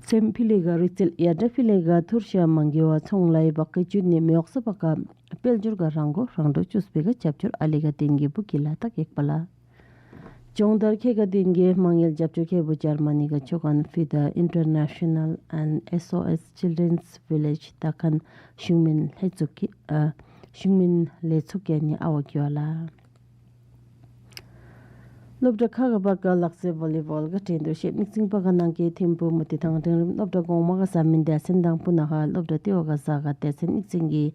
ཚེམ་ཕི་ལི་ག་རིག་རྩལ་ཡ་དྲ་ཕི་ལི་ག་ཐུར་ཤ་མང་གི་ཝ་ཚོང་ལའི་བག་གི་ཅུད་ནི་མི་འོག་ས་བ་ག་དཔལ་འབྱོར་ག་རང་མགོ་རང་འདྲོ་ཅོས་པེ་ག་རྒྱབ་སྐྱོར་ཨ་ལེ་ག་དོན་གི་བུ་གི་ལ་ཏག་ཡེག་པ་ལགས། སྦྱོང་བརྡར་ཁེ་ག་དོན་གི་མ་དངུལ་རྒྱབ་སྐྱོར་ཁེ་བུ་ཇར་མ་ནི་ག་ཆོ་མཁན་ཕི་ད་ཨིན་ཊར་ནེ་ཤ་ནལ་ཨེནཌ་ཨེསི་ཨོ་ཨེསི་ཅིལ་ཌྲེནས་ཝི་ལེཇ་ད་མཁན་གཞུང་མིན་ལྷན་ཚོགས་ཀྱི་ཨ་གཞུང་མིན་ལས་ཚོགས་ཀྱི་ནི་ཨ་ཝ་གི་ཝ་ལགས། སློབ་གྲྭ་ཁག་གི་བར་ག་ལག་རྩེད་བོ་ལི་བོལ་ག་འགྲན་བསྡུར་ཤེབ་ཉིག་ཙིང་པ་ག་ནང་གི་ཐིམ་ཕུ་མུ་ཏི་ཐང་འབྲིང་རིམ་སློབ་གྲྭ་གོང་མ་ག་གཟའ་མིན་སྡེ་ཚན་དང་སྤུ་ན་ཁ་སློབ་གྲྭ་ལྟེ་བ་ག་གཟའ་ག་སྡེ་ཚན་ཉིག་ཙིང་གི་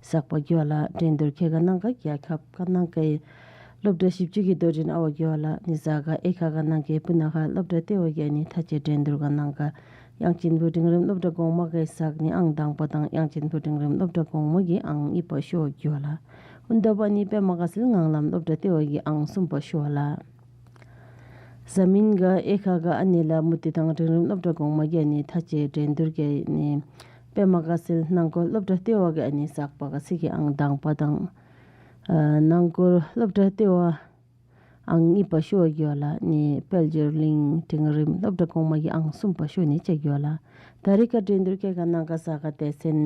གཟའ་པ་གི་ཝ་ལགས། འགྲན་བསྡུར་ཁེ་ག་ནང་ག་རྒྱལ་ཁབ་ག་ནང་གི་སློབ་གྲྭ་བཞི་བཅུ་གི་དོ་འགྲན་ཨ་ཝ་གི་ཝ་ལགས། ནི་གཟའ་ག་ཨེ་ཁ་ག་ནང་གི་སྤུ་ན་ཁ་སློབ་གྲྭ་ལྟེ་བ་གི་ནི་ཐ་ཆེ་འགྲན་བསྡུར་ག་ནང་ག་དབྱངས་ཅན་ཕུ་འབྲིང་རིམ་སློབ་གྲྭ་གོང་མ་གི་གཟའ་ནི་ཨང་དང་པ་དང་དབྱངས་ཅན་ཕུ་འབྲིང་རིམ་སློབ་གྲྭ་གོང་མ་གི་ཨང་གཉིས་པ་ཤོ་ཝ་གི་ཝ་ལགས། ཨུན་ད་བ་ནི་པདྨ་དགའ་ཚལ་ངང་ལམ་སློབ་གྲྭ་ལྟེ་བ་གི་ཨང་གསུམ་པ་ཤོ་ཝ་ལགས། གཟའ་མིན་ག་ཨེ་ཁ་ག་ཨ་ནེ་ལ་མུ་ཏི་ཐང་འབྲིང་རིམ་སློབ་གྲྭ་གོང་མ་གི་ནི་ཐ་ཆེ་འགྲན་བསྡུར་གི་ནི་པདྨ་དགའ་ཚལ་ནང་སྐོར་སློབ་གྲྭ་ལྟེ་བ་གི་ནི་གཟའ་པ་ག་ཚིག་གི་ཨང་དང་པ་དང་ཨ་ནང་སྐོར་སློབ་གྲྭ་ལྟེ་བ་ཨང་གཉིས་པ་ཤོ་ཝ་གི་ཝ་ལགས། ནི་དཔལ་འབྱོར་གླིང་འབྲིང་རིམ་སློབ་གྲྭ་གོང་མ་གི་ཨང་གསུམ་པ་ཤོ་ནི་ཅ་གི་ཝ་ལགས། ད་རེས་ཀ་འགྲན་བསྡུར་ཁེ་ག་ནང་ག་གཟའ་ག་སྡེ་ཚན་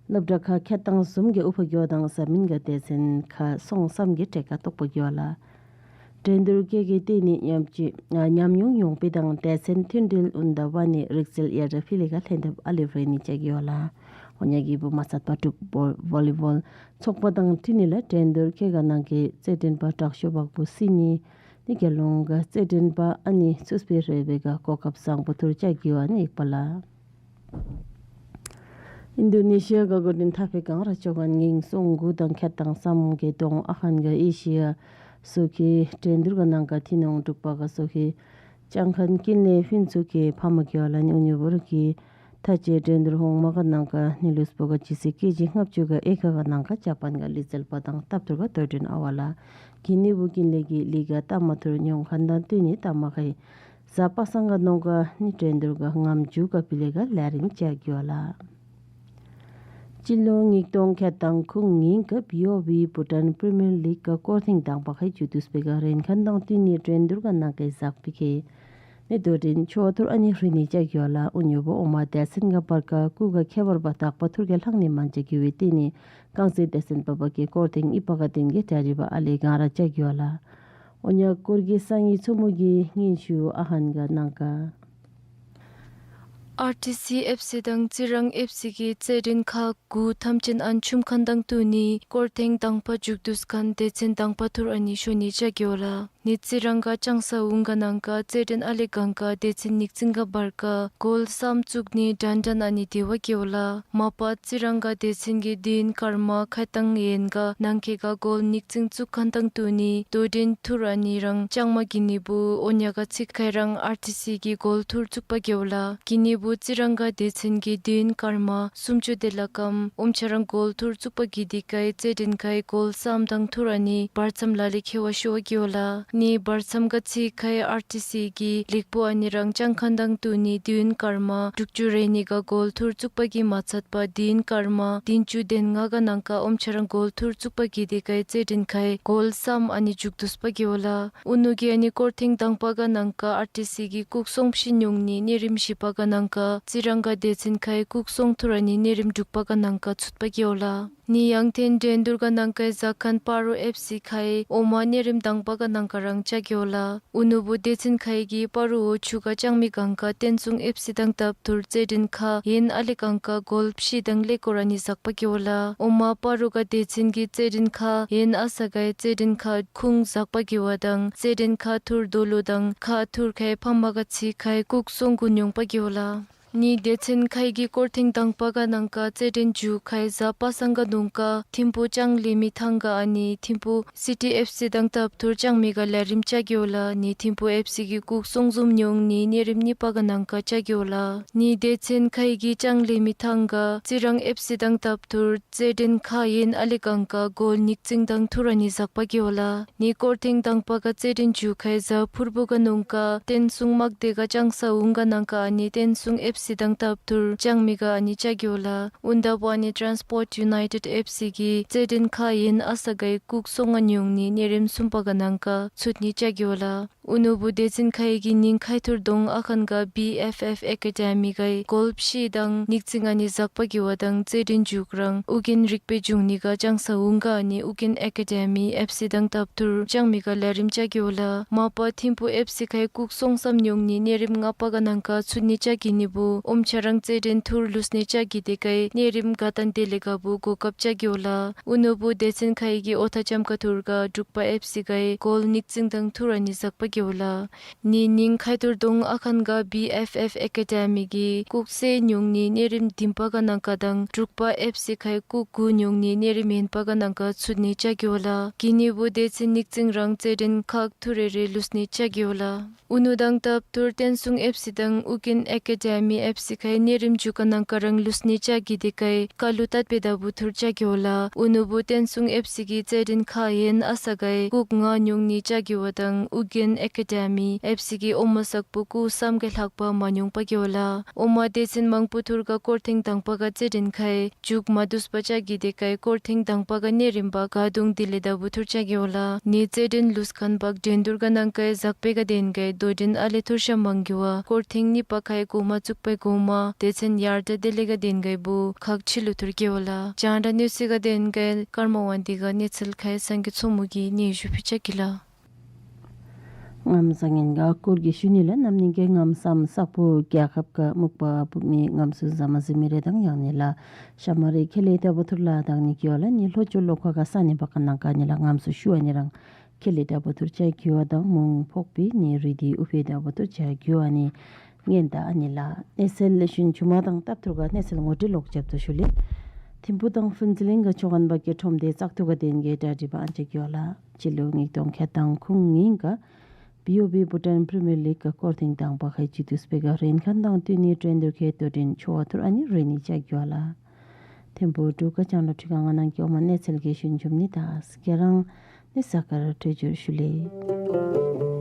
སློབ་གྲྭ་ཁག་ཁྱད་དང་གསུམ་གི་ཨུ་ཕ་གི་ཝ་དང་གཟའ་མིན་ག་སྡེ་ཚན་ཁག་སོང་གསུམ་གི་གྲལ་ཁ་གཏོགས་པ་གི་ཝ་ལགས། འགྲན་བསྡུར་ཁེ་གི་ཏེ་ནི་ཉམས་ཅི་ཨ་ཉམས་མྱོང་ཡོང་པེ་དང་སྡེ་ཚན་མཐུན་སྒྲིལ་ཨུན་ད་བ་ནི་རིག་རྩལ་ཡ་དྲ་ཕི་ལི་ག་ལྷན་ཐབ་ཨ་ལེ་རེ་ནི་ཅ་གི་ཝ་ལགས། འོ་ཉ་གི་བུ་མ་ཚད་པ་དྲུག་བོ་ལི་བོལ་ཚོགས་པ་དང་འཁྲིལ་ནི་ལ་འགྲན་བསྡུར་ཁེ་ག་ནང་གི་རྩེད་འགྲན་པ་དྲག་ཤོས་བག་བུ་སི་ནི་ནི་རྒྱལ་ཡོངས་ཀ་རྩེད་འགྲན་པ་ཨ་ནི་ཚུགས་པེ་རེ་བེ་ག་གོ་སྐབས་བཟང་པོ་ཐུར་ཅ་གི་ཝ་ནི་ཡེག་པ་ལགས། ཨིན་དོ་ནེ་ཤི་ཡ་ག་གོ་དིན་ཐ་ཕེ་གང་ར་ཅོ་གན་ངིང་སོང་གུ་དང་ཁྱད་དང་སམ་གི་དོང་ཨ་ཧན་ག་ཨེ་ཤི་ཡ་སོ་ཁི་འགྲན་བསྡུར་ག་ནང་ག་ཐི་ནོང་དྲུག་པ་ག་སོ་ཁི་ཅང་ཁན་ཀིན་ལེ་ཧྥིན་ཚུ་ཁི་ཕ་མ་གི་ཝ་ལ་ནི་ཨུ་ཉུ་བོར་གི་ཐ་ཅེ་འགྲན་བསྡུར་ཧོང་མ་ག་ནང་ག་ནི་ལུས་པོ་ག་ཇི་སི་ཀེ་ཇི་ལྔ་བཅུ་ག་ཨེ་ཁ་ག་ནང་ག་ཇ་པན་ག་ལི་ཙལ་པ་དང་སྟབས་ཐུར་ག་དོ་དྲིན་ཨ་ཝ་ལ་གི་ནི་བུ་ཀིན་ལེ་གི་ལི་ག་ཏ་མ་ཐུར་ཉོང་ཁན་དང་ཏི་ནི་ཏ་མ་ཁའི་ཟ་པ་སང་ག་ནོང་ག་ནི་འགྲན་བསྡུར་ག་ངམ་ཇུ་ག་པི་ལེ་ག་ལེ་རིང་ཅ་གི་ཝ་ལ། སྤྱི་ལོ་ཉིས་སྟོང་ཁྱད་དང་ཁུང་ཉིན་ག་བི་ཨོ་བི་བྷུ་ཊན་པི་རི་མི་ཡར་ལིག་ག་སྐོར་ཐེངས་དང་པ་ཁའི་ཇུ་དུས་པེ་ག་རེན་ཁན་དང་ཏི་ནི་འགྲན་བསྡུར་ག་ནང་གའི་ཟག་པི་ཁའི་ནི་དོ་དྲིན་ཆོ་ཐུར་ཨ་ནི་ཧྲི་ནི་ཅ་གི་ཝ་ལ། ཨུ་ཉུ་བོ་ཨོ་མ་དེ་སིན་ག་པར་ཀ་ཀུ་ག་ཁེ་བར་བ་དག་པ་ཐུར་ག་ལྷང་ནི་མན་ཅ་གི་ཝེ་ཏི་ནི་རྐང་རྩེད་དེ་སིན་པ་པ་གི་སྐོར་ཐེངས་ཨི་པ་ག་ཏིན་གི་གྲ་རི་བ་ཨ་ལེ་གང་ར་ཅ་གི་ཝ་ལ། ཨོ་ཉ་སྐོར་གི་སང་ཉི་ཚུ་མུ་གི་ཉིན་ཤུ་ཨ་ཧན་ག་ནང་ག། ཨར་ཊི་སི་ཨེཕ་སི་དང་ཙི་རང་ཨེཕ་སི་གི་རྩེད་འགྲན་ཁག་གུ་ཐམ་ཅན་ཨན་ཆུམ་ཁན་དང་ཏུ་ནི་སྐོར་ཐེངས་དང་པ་ཇུག་དུས་ཁན་དེ་ཚན་དང་པ་ཐུར་ཨ་ནི་ཤོ་ནི་ཅ་གི་ཝ་ལ། ནི་རྩི་རང་ག་ཅང་ས་འོང་ག་ནང་ག་རྩེད་འགྲན་ཨ་ལེ་གང་ག་སྡེ་ཚན་ཉིག་ཙིང་ག་བར་ག་གོལ་སམ་བཙུགས་ནི་དྲན་དྲན་ཨ་ནི་དེ་བ་གེ་བ་ལ། མ་པ་རྩི་རང་ག་སྡེ་ཚན་གི་དུས་ཡུན་སྐར་མ་ཁ་དང་ཡན་ག་ནང་ཁེ་ག་གོལ་ཉིག་ཙིང་བཙུགས་ཁན་དང་བསྟུན་ནི་དོ་འགྲན་ཐུར་ཨ་ནི་རང་ཅང་མ་གི་ནི་བུ་ཨོ་ཉ་ག་ཚིག་ཁའི་རང་ཨར་ཊི་སི་གི་གོལ་ཐུར་བཙུགས་པ་གེ་བ་ལ། གི་ནི་བུ་རྩི་རང་ག་སྡེ་ཚན་གི་དུས་ཡུན་སྐར་མ་སུམ་ཅུ་དེ་ལ་ཀམ་ཨོམ་ཆ་རང་གོལ་ཐུར་བཙུགས་པ་གི་དེ་ཀའི་རྩེད་འགྲན་ཁའི་གོལ་སམ་དང་ཐུར་ཨ་ནི་བར་མཚམས་ལ་ལེ་ཁེ་བ་ཤོ་བ་གེ་བ་ལ། ནི་བར་མཚམས་ག་ཚིག་ཁའི་ཨར་ཊི་སི་གི་ལིག་པོ་ཨ་ནི་རང་ཅང་ཁན་དང་བསྟུན་ནི་དུས་ཡུན་སྐར་མ་དྲུག་ཅུ་རེ་ནི་ག་གོལ་ཐུར་བཙུགས་པ་གི་མ་ཚད་པ་དུས་ཡུན་སྐར་མ་བདུན་ཅུ་དོན་ལྔ་ག་ནང་ག་ཨོམ་ཆ་རང་གོལ་ཐུར་བཙུགས་པ་གི་དེ་ཀའི་རྩེད་འགྲན་ཁའི་གོལ་སམ་ཨ་ནི་མཇུག་བསྡུས་པ་གེ་བ་ལ། ཨུ་ནུ་གི་ཨ་ནི་སྐོར་ཐེངས་དང་པ་ག་ནང་ག་ཨར་ཊི་སི་གི་ལྐོག་སོང་ཕྱི་ཉོང་ནི་གནས་རིམ་བཞི་པ་ག་ནང་ག་རྩི་རང་ག་སྡེ་ཚན་ཁའི་ལྐོག་སོང་ཐུར་ཨ་ནི་གནས་རིམ་དྲུག་པ་ག་ནང་ག་ཚུད་པ་གེ་བ་ལ། ནི་ཡང་ཐེན་འགྲན་བསྡུར་ག་ནང་ག་ཟ་ཁན་པ་རུ་ཨེཕ་སི་ཁའི་ཨོ་མ་གནས་རིམ་དང་པ་ག་ནང་ག་རང་ཅ་གེ་བ་ལ། ཨུ་ནུ་བུ་སྡེ་ཚན་ཁའི་གི་པ་རུ་འོ་ཆུ་ག་ཅང་མི་གང་ག་བསྟན་སྲུང་ཨེཕ་སི་དང་སྟབས་ཐུར་རྩེད་འགྲན་ཁ་ཡན་ཨ་ལེ་གང་ག་གོལ་ཕྱི་དང་ལེ་སྐོར་ཨ་ནི་ཟག་པ་གེ་བ་ལ། ཨོ་མ་པ་རུ་ག་སྡེ་ཚན་གི་རྩེད་འགྲན་ཁ་ཡན་ཨ་ས་གའི་རྩེད་འགྲན་ཁ་ཁུངས་ཟག་པ་གེ་བ་དང་རྩེད་འགྲན་ཁ་ཐུར་རྡོ་ལོ་དང་ཁ་ཐུར་ཁའི་ཕམ་མ་ག་ཚིག་ཁའི་ལྐོག་སོང་གུ་ཉོང་པ་གེ་བ་ལ། ནི་སྡེ་ཚན་ཁའི་གི་སྐོར་ཐེངས་དང་པ་ག་ནང་ག་རྩེད་འགྲན་མཇུག་ཁའི་ཟ་པ་སང་ག་ནང་ག་ཐིམ་ཕུ་ཅང་ལེ་མི་ཐང་ག་ཨ་ནི་ཐིམ་ཕུ་སི་ཊི་ཨེཕ་སི་དང་སྟབས་ཐུར་ཅང་མི་ག་ལེ་རིམ་ཅ་གེ་བ་ལ། ནི་ཐིམ་ཕུ་ཨེཕ་སི་གི་ལྐོག་སོང་ཟུམ་ཉོང་ནི་གནས་རིམ་གཉིས་པ་ག་ནང་ག་ཅ་གེ་བ་ལ། ནི་སྡེ་ཚན་ཁའི་གི་ཅང་ལེ་མི་ཐང་ག་རྩི་རང་ཨེཕ་སི་དང་སྟབས་ཐུར་རྩེད་འགྲན་ཁ་ཡན་ཨ་ལེ་གང་ག་གོལ་ཉིག་ཙིང་དང་ཐུར་ཨ་ནི་ཟག་པ་གེ་བ་ལ། ནི་སྐོར་ཐེངས་དང་པ་ག་རྩེད་འགྲན་མཇུག་ཁའི་ཟ་ཕུར་བུ་ག་ནང་ག་བསྟན་སྲུང་དམག་སྡེ་ག་ཅང་ས་འོང་ག་ནང་ག་ཨ་ནི་བསྟན་སྲུང་ཨེཕ་སི་དང་སྟབས་ཐུར་ཅང་མི་ག་ཨ་ནི་ཅ་གེ་བ་ལ། ཨུན་ད་བ་ནི་ཊཱན་སི་པོརཊ་ཡུ་ནའི་ཊེཌ་ཨེཕ་སི་གི་རྩེད་འགྲན་ཁ་ཡན་ཨ་ས་གའི་ལྐོག་སོང་ང་ཉོང་ནི་གནས་རིམ་གསུམ་པ་ག་ནང་ག་ཚུད་ནི་ཅ་གེ་བ་ལ། ཨུ་ནུ་བུ་སྡེ་ཚན་ཁའི་གི་ཉིང་ཁའི་ཐུར་གདོང་ཨ་ཁན་ག་བི་ཨེཕ་ཨེཕ་ཨེ་ཀ་ཌེ་མི་གའི་གོལ་ཕྱི་དང་ཉིག་ཙིང་ཨ་ནི་ཟག་པ་གེ་བ་དང་རྩེད་འགྲན་མཇུག་རང་ཨུ་རྒྱན་རིག་པའི་འབྱུང་གནས་ག་ཅང་ས་འོང་ག་ཨ་ནི་ཨུ་རྒྱན་ཨེ་ཀ་ཌེ་མི་ཨེཕ་སི་དང་སྟབས་ཐུར་ཅང་མི་ག་ལེ་རིམ་ཅ་གེ་བ་ལ། མ་པ་ཐིམ་ཕུ་ཨེཕ་སི་ཁའི་ལྐོག་སོང་སམ་ཉོང་ནི་གནས་རིམ་ལྔ་པ་ག་ནང་ག་ཚུད་ནི་ཅ་གི་ནི་བུ་ཨོམ་ཆ་རང་རྩེད་འགྲན་ཐུར་ལུས་ནི་ཅ་གི་དེ་ཀའི་གནས་རིམ་ག་དང་དེ་ལེ་ག་བུ་གོ་སྐབས་ཅ་གེ་བ་ལ། ཨུ་ནུ་བུ་སྡེ་ཚན་ཁའི་གི་ཨོ་ཐ་ཅམ་ཀ་ཐུར་ག་འབྲུག་པ་ཨེཕ་སི་གའི་གོལ་ཉིག་ཙིང་དང་ཐུར་ཨ་ནི་ཟག་པ་གེ་བ་ལ། ནི་ཉིང་ཁའི་ཐུར་གདོང་ཨ་ཁན་ག་བི་ཨེཕ་ཨེཕ་ཨེ་ཀ་ཌེ་མི་གི་ལྐོག་སེ་ཉོང་ནི་གནས་རིམ་བདུན་པ་ག་ནང་ག་དང་འབྲུག་པ་ཨེཕ་སི་ཁའི་ལྐོག་དགུ་ཉོང་ནི་གནས་རིམ་བདུན་པ་ག་ནང་ག་ཚུད་ནི་ཅ་གེ་བ་ལ། གི་ནི་བུ་སྡེ་ཚན་ཉིག་ཙིང་རང་རྩེད་འགྲན་ཁག་ཐུར་རེ་རེ་ལུས་ནི་ཅ་གེ་བ་ལ། ཨུ་ནུ་དང་སྟབས་ཐུར་བསྟན་སྲུང་ཨེཕ་སི་དང་ཨུ་རྒྱན་ཨེ་ཀ་ཌེ་མི་ཨེཕ་སི་ཁའི་གནས་རིམ་མཇུག་ག་ནང་ག་རང་ལུས་ནི་ཅ་གི་དེ་ཀའི་ཀ་ལུ་ཏད་པེ་ད་བུ་ཐུར་ཅ་གེ་བ་ལ། ཨུ་ནུ་བུ་བསྟན་སྲུང་ཨེཕ་སི་གི་རྩེད་འགྲན་ཁ་ཡན་ཨ་ས་གའི་ལྐོག་ལྔ་ཉོང་ནི་ཅ་གེ་བ་དང་ཨུ་རྒྱན་ཨེ་ཀ་ཌེ་མི་ཨེཕ་སི་གི་ཨོ་མ་སག་པོ་ལྐོག་སམ་ག་ལྷག་པ་མ་ཉོང་པ་གེ་བ་ལ། ཨོ་མ་སྡེ་ཚན་མང་པོ་ཐུར་ག་སྐོར་ཐེངས་དང་པ་ག་རྩེད་འགྲན་ཁའི་མཇུག་མ་བསྡུས་པ་ཅ་གི་དེ་ཀའི་སྐོར་ཐེངས་དང་པ་ག་གནས་རིམ་པ་ག་དུང་དེ་ལེ་ད་བུ་ཐུར་ཅ་གེ་བ་ལ། ནི་རྩེད་འགྲན་ལུས་ཁན་བག་འགྲན་བསྡུར་ག་ནང་གའི་ཟག་པེ་ག་དེན་གའི་དོ་འགྲན་ཨ་ལེ་ཐུར་ཤ་མང་གི་བ་སྐོར་ཐེངས་གཉིས་པ་ཁའི་གོ་མ་བཙུགས་པའི་གོ་མ་སྡེ་ཚན་ཡར་ད་དེ་ལེ་ག་དེན་གའི་བུ་ཁག་ཆི་ལུ་ཐུར་གེ་བ་ལ། ཅང་ར་གནས་ཚུལ་ག་དེན་གའི་ཀརྨ་དབང་འདུས་ག་གནས་ཚུལ་ཁའི་སང་གི་ཚོ་མུ་གི་ནི་ཞུ་ཕི་ཅ་གི་ལ། ངམ་སང་ཉིན་ག་སྐོར་གི་ཤུལ་ནི་ལ་གནམ་ཉིན་གྱི་ངམ་སམ་སག་པོ་རྒྱལ་ཁབ་ཀ་སྨུག་པ་སྦུབ་མི་ངམ་སུ་ཟ་མ་ཟི་མི་རེ་དང་ཡང་ནི་ལ་ཤ་མ་རི་ཁེ་ལེ་ད་བུ་ཐུར་ལ་དང་ནི་གི་ཡོ་ལ་ནི་ལྷོ་ཕྱོགས་ལོ་ཁ་ག་ས་ནི་བ་ཀ་ནང་ག་ནི་ལ་ངམ་སུ་ཤུ་ཨ་ནི་རང་ཁེ་ལེ་ད་བུ་ཐུར་ཅ་གི་ཡོ་དང་མུང་ཕོག་པི་ནི་རི་དི་ཨུ་ཕེ་ད་བུ་ཐུར་ཅ་གི་ཡོ་ཨ་ནི་ངན་ད་ཨ་ནི་ལ། གནས་ཚུལ་ལེ་ཤུན་ཆུ་མ་དང་སྟབས་ཐུར་ག་གནས་ཚུལ་ངོ་སྤྲོད་ལོག་རྒྱབ་ཏུ་ཞུ་ལེ། ཐིམ་ཕུ་དང་ཕུན་ཚོགས་གླིང་ག་ཆོ་གན་བ་གི་ཁྲོམ་སྡེ་བཙག་འཐུ་ག་དེན་གའི་གྲ་སྒྲིག་པ་ཨན་ཅི་གི་ཡོ་ལ། སྤྱི་ལོ་ཉིས་སྟོང་ཁལ་དང་ཁུངས་ཉིན་ག་བི་ཨོ་བི་བྷུ་ཊཱན་པི་རི་མི་ཡར་ལིག་ག་སྐོར་ཐེངས་དང་པ་ཁའི་ཅི་ཏུས་པེ་ག་རེན་ཁན་དང་ཏུ་ནི་ཀྲེན་ཏུར་ཁའི་དོ་འགྲན་ཆོ་བ་ཐུར་ཨ་ནི་རེ་ནི་ཅ་གི་ཡོ་ལ། ཐིམ་ཕུ་འབྲུག་ག་ཅང་ལོ་ཁྲི་ག་ང་ནང་གི་ཨོ་མ་གནས་ཚུལ་གི་ཤུན་ཆུམ་ནི་ད་སྐྱ་རང་ནི་ས་ཀར་ཁྲེ་ཇུར་ཤུ་ལེ།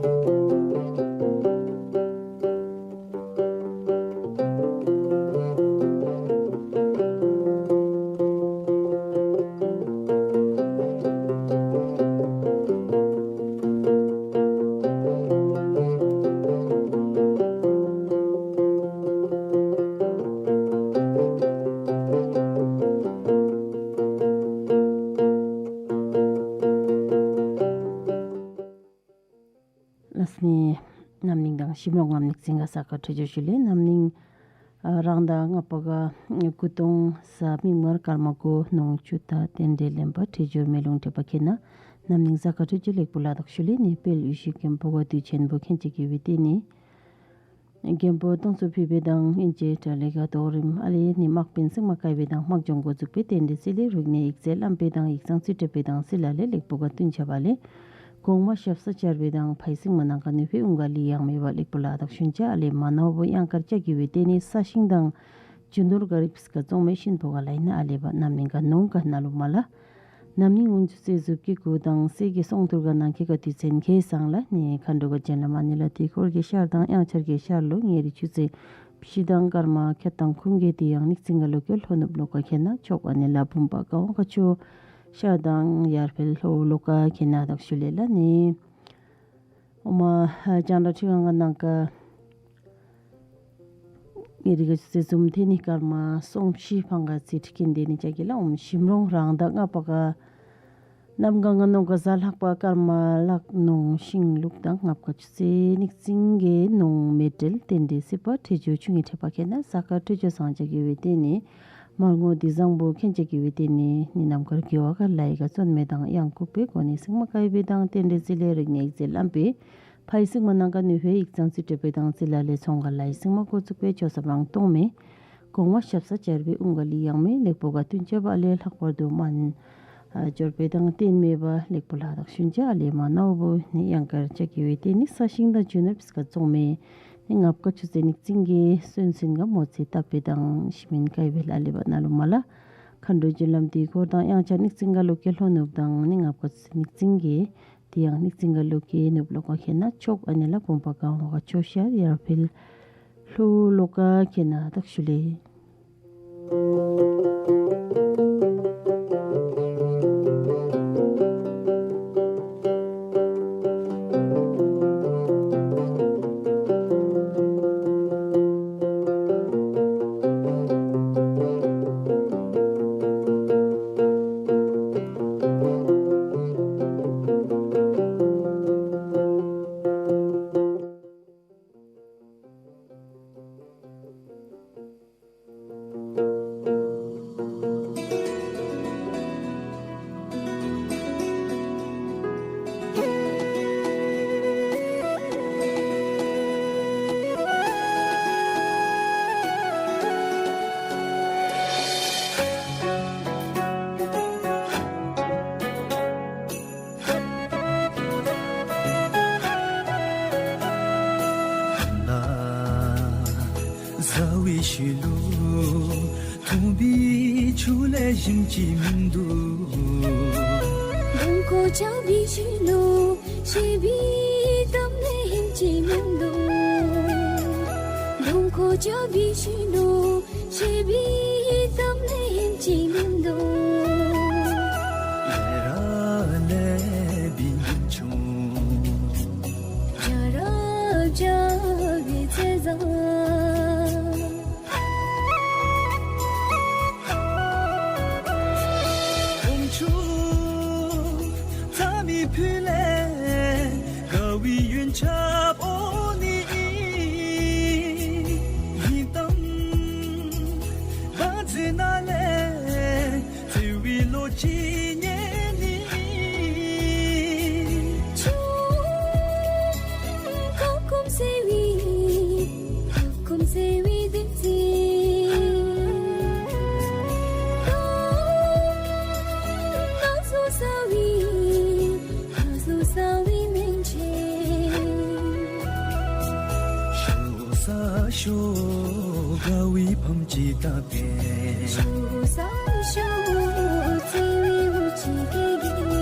ལགས་སོ་ནི། གནམ་གླིང་དང་ཞིབ་ལོག་ངམ་ཉིག་ཙིང་ག་ས་ཀ་ཁྲེ་ཇུར་ཤུ་ལེ། གནམ་གླིང་ཨ་རང་ཟླ་ལྔ་པ་ག་སྐུ་གདུང་གཟའ་མིག་དམར་སྐར་མ་དགུ་ནུ་ཆུ་ད་རྟེན་འབྲེལ་ལེན་པ་ཁྲེ་ཇུར་མེ་ལུང་ཁྲི་པ་ཁེ་ན་ གནམ་གླིང་གཟའ་སྐར་འཕྲོད་སྦྱོར་ལེགས་པོ་ལ་དྭགས་ཤུལ་ལས་ནི་དཔལ་ཡེ་ཤེས་མགོན་པོ་དགའ་བདེ་ཆེན་པོ་མཁྱེན་ཅིག་གི་འོས་ཏེ་ནི། མགོན་པོ་སྟོང་གསུམ་ཕུར་པ་དང་ཨིན་ཅི་ཏྲ་ལི་ཀ་རྡོ་རིང་ཨ་ལས་ནི་དམག་དཔོན་སེང་མ་ཀའི་པེ་དང་དམག་སྦྱོང་འགོ་བཙུགས་པའི་རྟེན་འབྲེལ་རྩིས་ལས་རིག་གནས་ཡིག་རྩལ་བླམ་པའི་དང་ཡིག་ཚང་རྩིས་སྤྲོད་པའི་དང་རྩིས་ལ་ལས་ལེགས་པོ་ག་བསྟུན་བྱ་བ་ལས། གོང་མ་ཞབས་ས་བཅར་བའི་དང་ཕའི་སེང་མ་ནང་ག་ནུས་པའི་དབུང་ག་ལི་ཡང་མེད་པ་ལེགས་པོ་ལ་དྭགས་ཤུན་ཅ་ཨ་ལས་མ་ནོར་བུ་གཡང་དཀར་ལྕགས་ཀྱི་འོས་ཏེ་ནི་ས་ཞིང་དང་། རྒྱུ་ནོར་ག་རིགས་ཀ་བཙོང་མི་ཤིན་པོ་ག་ལ་ཡིན་ན་ཨ་ལས་པ་གནམ་གླིང་ག་ནོང་ག་ན་ལུ་མ་ལ། གནམ་གླིང་འོན་ཆུ་ཚེ་གཟུགས་ཀྱི་གུ་དང་སེ་གི་སོང་ཐུར་ག་ནང་ཁེ་ག་དུས་ཚན་ཁེ་སང་ལ་ནི་མཁའ་འགྲོ་ག་ཅན་ལ་མ་ནི་ལ་དེ་འཁོར་གྱི་ཤར་དང་དབྱངས་འཆར་གྱི་ཤར་ལུ་ཉེ་རི་ཆུ་ཚེ་ཕྱི་དང་སྐར་མ་ཁྱད་དང་ཁུང་གི་དེ་ཡང་ནིག་ཙིང་ག་ལོ་ཀེ་ལྷོ་ནུབ་ལོ་ཀ་ཁེ་ན་ཕྱོགས་ཨ་ནི་ལ་བུམ་པ་ག་འོང་ག་ཆུ་ཤར་དང་ཡར་འཕེལ་ལྷོ་ལོ་ཀ་ཁེ་ན་དག་ཤུ་ལེ་ལ་ནི། ཨོ་མ་ལྕང་ར་ཁྲི་ཁང་ག་ནང་ག་ངེ་རི་ག་ཆུ་ཚེ་ཟུམ་ཐེ་ནི་སྐར་མ་སོང་ཤི་ཕང་ག་ཚི་ཁྲི་ཀིན་དེ་ནི་ཅ་གི་ལ་ཨོམ་ཞིམ་རོང་རང་ད་ལྔ་པ་ག་གནམ་གང་ག་ནོང་ག་གཟའ་ལྷག་པ་སྐར་མ་ལག་ནོང་ཤིང་ལུག་དང་ལྔ་པ་ག་ཆུ་ཚེ་ནིག་ཙིང་གི་ནོང་མེ་ཏྲེལ་རྟེན་འབྲེལ་སྲིད་པ་ཁྲི་ཇོ་ཆུང་ངི་ཁྲེ་པ་ཁེ་ན་ས་ཀ་ཁྲི་ཇོ་སང་ཅ་གི་འོས་ཏེ་ནི། མར་ངོ་འདི་བཟང་པོ་མཁྱེན་ཅིག་གི་འོས་ཏེ་ནི་ནི་ནམ་མཁར་རྒྱལ་བ་ག་ལའི་ག་བརྩོན་མེ་དང་གཡང་ཁུག་པའི་སྒོ་ནས་སེང་མ་ཀའི་པེ་དང་རྟེན་འབྲེལ་རྩིས་ལས་རིག་གནས་ཡིག་རྩལ་བླམ་པའི་ཕའི་སེང་མ་ནང་ག་ནུས་པའི་ཡིག་ཚང་རྩིས་སྤྲོད་པའི་དང་རྩིས་ལ་ལས་ཚོང་ག་ལའི་སེང་མ་འགོ་བཙུགས་པའི་ཆོས་ས་བང་གཏོང་མེ་གོང་མ་ཞབས་ས་བཅར་བའི་དབུང་ག་ལི་ཡང་མེ་ལེགས་པོ་ག་བསྟུན་བྱ་བ་ལས་ལྷག་པར་དུ་མན་འབྱོར་པའི་དང་རྟེན་མེད་པ་ལེགས་པོ་ལ་དག་ཤུན་ཅ་ཨ་ལས་མ་ནོར་བུ་ནི་གཡང་དཀར་ལྕགས་ཀྱི་འོས་ཏེ་ནི་ས་ཞིང་དང་རྒྱུ་ནོར་ཕིས་ཀ་བཙོང་མེ། ནི་ལྔ་པ་ག་ཆུ་ཚེ་ནིག་ཙིང་གི་སོན་སིན་ག་མོ་ཚེ་བཏབ་པའི་དང་ཤི་མིན་ཀའི་པེ་ལ་ལེ་བ་ན་ལུ་མ་ལ། མཁའ་འགྲོ་རྒྱུ་ལམ་དེའི་འཁོར་དང་དབྱངས་འཆར་ནིག་ཙིང་ག་ལོ་ཀེ་ལྷོ་ནུབ་དང་ནི་ལྔ་པ་ག་ཆུ་ཚེ་ནིག་ཙིང་གི་དེ་ཡང་ནིག་ཙིང་ག་ལོ་ཀེ་ནུབ་ལོ་ཀ་ཁེ་ན་ཕྱོགས་ཨ་ནི་ལ་བུམ་པ་ག་འོང་ག་ཆུ་ཤར་ཡར་འཕེལ་ལྷོ་ལོ་ཀ་ཁེ་ན་དག་ཤུ་ལེ། ཟ་བའི་ཤུལ་ལུ་འཐུང་བའི་ཆུ་ལས་གཞན་ཅི་མིན་འདུག། ལོངས་སྐོར་རྐྱབ་པའི་ཤུལ་ལུ་བཞེས་པའི་གཏམ་ལས་གཞན་ཅི་མིན་འདུག། ལོངས་སྐོར་རྐྱབ་པའི་ཤུལ་ལུ་བཞེས་པའི་གཏམ་ལས་གཞན་ཅི་མིན་འདུག། ལས་ར་ལས་པའི་ཡུམ་ཆུང་། བྱ་ར་བྱ་བའི་ཚེ་བཟང་། ཁོང་ཆུ་ཚ་མི་ཕུད་ལས་དགའ་བའི་ཡོན་ཆབ་འོ་ནི། ཡི་དམ་བ་ཚེ་ན་ལས་བརྩེ་བའི་བློ་ཅི་རྙེད་ནི། ཆུ་ཁ་སྐོམ་སེལ་བའི་ཁ་སྐོམ་སེལ་བའི་བདུད་རྩི། ན་ཟུག་སེལ་བའི་ན་ཟུག་སེལ་བའི་སྨན་ཆེན། ཤོ་ས་ཤོ་དགའ་བའི་ཕམ་ཅིག་བཏབ་པས། ཤོ་ས་ཤོ་བརྩེ་བའི་འུ་ཅི་གི་གི།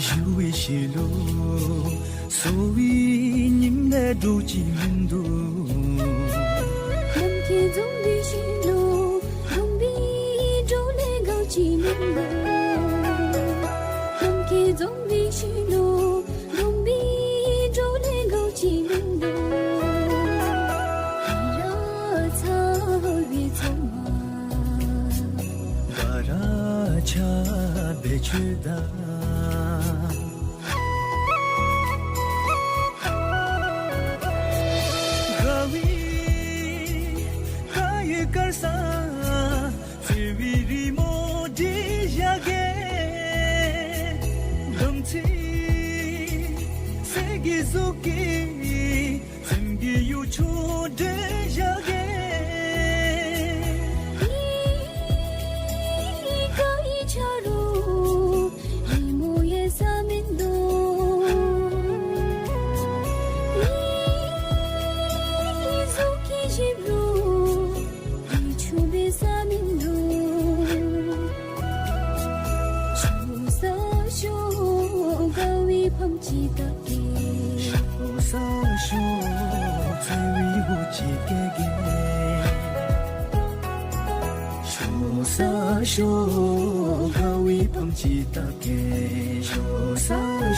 ཞུ་བའི་ཤུལ་ལུ་སོ་བའི་ཉིམ་ལས་འདྲོག་ཅི་མིན་འདུག། ནམ་མཁའི་འཛུམ་པའི་ཤུལ་ལུ་འཛུམ་པའི་འགྲོ་ལས་འགའ་ཅི་མིན་འདུག། འཛོམས་པའི་ཤུལ་ལུ་སྟོན་པའི་བགྲོ་གླེང་གོ་ཅི་ལུང་དུ། ཧེ་ར་ཚ་བའི་ཚོགས་མ་ག་ར་ཆ་བེ་ཆུ་ད། དགའ་བའི་དགའ་བའི་དཀར་ས་བརྩེ་བའི་རི་མོ་བྲིས་བཞག་གེ། དམ་ཚིག་གསེར་གྱི་གཟུགས་ཀྱིས་སེམས་ཀྱི་གཡུ་ཆུ་འདྲེན་བཞག་གེ། ཨི་དགའ་བའི་ཆ་རུ་རི་མོ་ཡལ་ས་མིན་འདུག། ཨི་གཟུགས་ཀྱི་ཞིབ་རུ་རི་ཆུ་འབེབས་ས་མིན་འདུག། ཤོག་ས་ཤོག་དགའ་བའི་ཕམ་ཅིག་བཏབ་གེ། ཤོག་ས་ཤོག་བརྩེ་བའི་འོ་ཅིག་བཀལ་གེ། ཤོག་ས་ཤོག་དགའ་བའི་ཕམ་ཅིག་བཏབ་གེ། ཤོག་ས་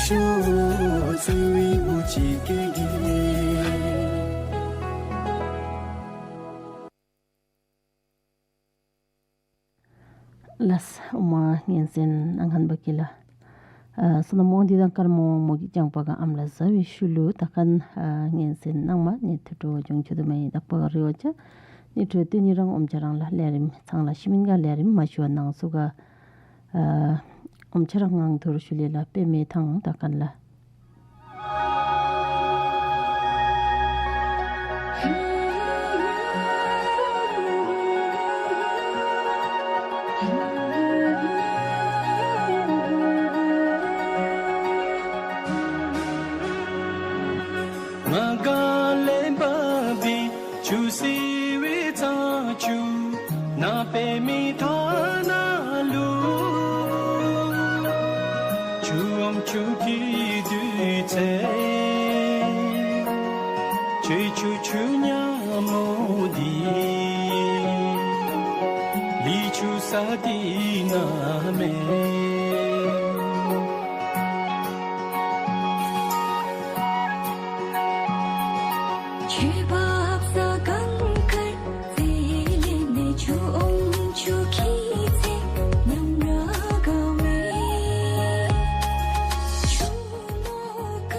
ཤོག་བརྩེ་བའི་འོ་ཅིག་བཀལ་གེ། ལགས་སོ། ཨོ་མ་ངན་སེམས་ནང་ཁན་པ་གི་ལ། ཨ་སོ་ནམ་འོང་འདི་དང་དཀར་མོ་མོ་གི་ལྗང་པ་ག་ཨམ་ལ་ཟ་བའི་ཤུལ་ལུ་ད་ཁན་ཨ་ངན་སེམས་ནང་མ་ནི་ཐུ་ཏྲོ་འབྱུང་ཆུ་དུ་མ་ཡི་དག་པ་ག་རི་བ་ཅ། ནི་ཏྲོ་ཏི་ནི་རང་ཨོམ་ཆ་རང་ལ་ལས་རིམ་ཚང་ལ་ཤི་མིན་ག་ལས་རིམ་མ་ཤི་བ་ནང་སུ་ག་ཨ་ཨོམ་ཆ་རང་ངང་ཐུར་ཤུལ་ལས་ལ་པེ་མེ་ཐང་ད་ཁན་ལ། ང་ག་ལེན་པ་བི་ཆུ་སི་བི་ཚ་ཆུ་ན་པེ་མི་ཐ་ན་ལུ། ཆུ་འོམ་ཆུ་གི་དུས་ཚེ་ཆུ་ཆུ་ཆུ་ཉ་མོ་དི་ལི་ཆུ་ས་དི་ན་མེ། ཆུ་བབ་ས་གང་ཁར་ཙེ་ལེ་ནེ་ཆུ་འོམ་ཆུ་ཁྱི་ཚེ་ཉམས་ར་ག་མེ། ཆུ་མོ་ག་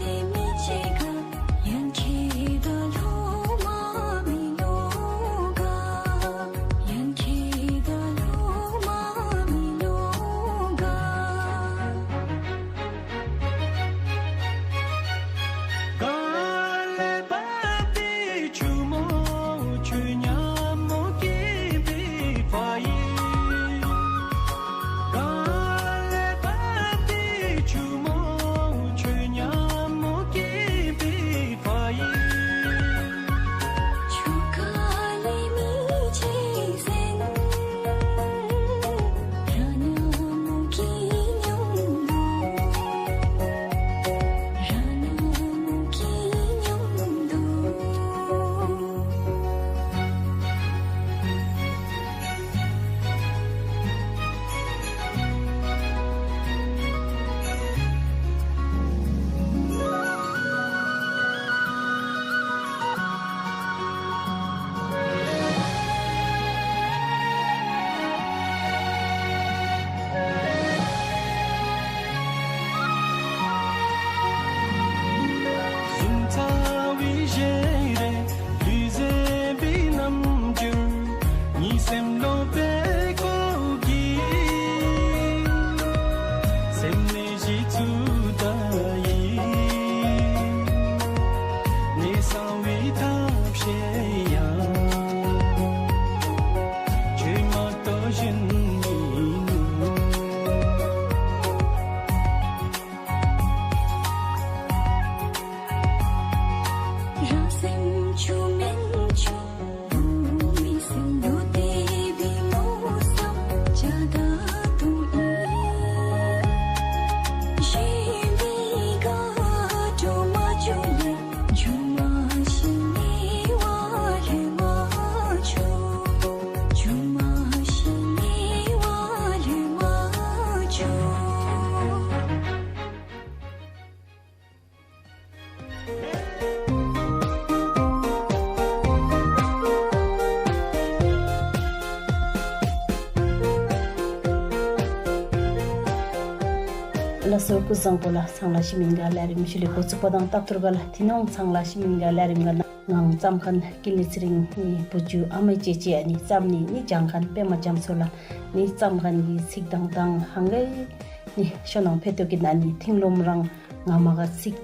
ལེ་མི་ཆེ་ག་ཡན་ཁེ་ད་ལྷོ་མ་མི་ལོ་ག། ཡན་ཁེ་ད་ལྷོ་མ་མི་ལོ་ག། ག་ལེ་བ་ཏི་ཆུ་མོ་ཆུ་ཉ་མོ་ཀི་བི་ཕ་ཡི། ག་ལེ་བ་ཏི་ཆུ་མོ་ཆུ་ཉ་མོ་ཀི་བི་ཕ་ཡི། ཆུ་ཁ་ལས་མི་ཆེ་སེན། ར་ཉ་མོ་ཀི་ཉམས་དོ། ར་ཉ་མོ་ཀི་ཉམས་དོ། གཟུངས་ཚ་བའི་ཞལ་རས་ལུས་ཟད་པའི་རྣམ་འགྱུར། ཉིན་སེམས་ལོག་པའི་སྐོར་གྱིས། སེམས་ནི་གཞི་ཚུ་ད་ཡིན། གནས་གསང་བའི་ཐབས་ཤེས་ཡང་། ཆོས་མ་གཏོགས་གཞན་མིན་ནོ། རང་སེམས་ཆུ་མེན་ཆུ། བུ་མི་སེམས་ལུ་ཏེ་བི་མོ་སམ་ཅ་ད་དུང་ཨིན། ལགས་སོ། སྐུ་གཟུགས་བཟང་པོ་ལགས། ཚང་ལ་ཤི་མིན་ག་ལས་རིམ་ཞུ་ལེ་འགོ་བཙུགས་པ་དང་སྟབས་བསྟུན་ག་ལགས། ཐི་ནོང་ཚང་ལ་ཤི་མིན་ག་ལས་རིམ་ག་ནང་ང་བརྩམ་མཁན་ཀུན་ལེགས་ཚེ་རིང་ནི་བུ་བརྒྱུད་ཨ་མའི་ཅེ་ཅེ་ཨ་ནི་བརྩམ་ནི་ནི་སྦྱང་མཁན་པདྨ་རྒྱ་མཚོ་ལགས་ནི་བརྩམ་མཁན་གྱི་ཚིག་དང་དང་ཧང་ག་ནི་ཤོ་ནང་ཕེ་ཏོ་གི་ན་ནི་ཐིང་ལོམ་རང་ང་མ་ག་ཚིག་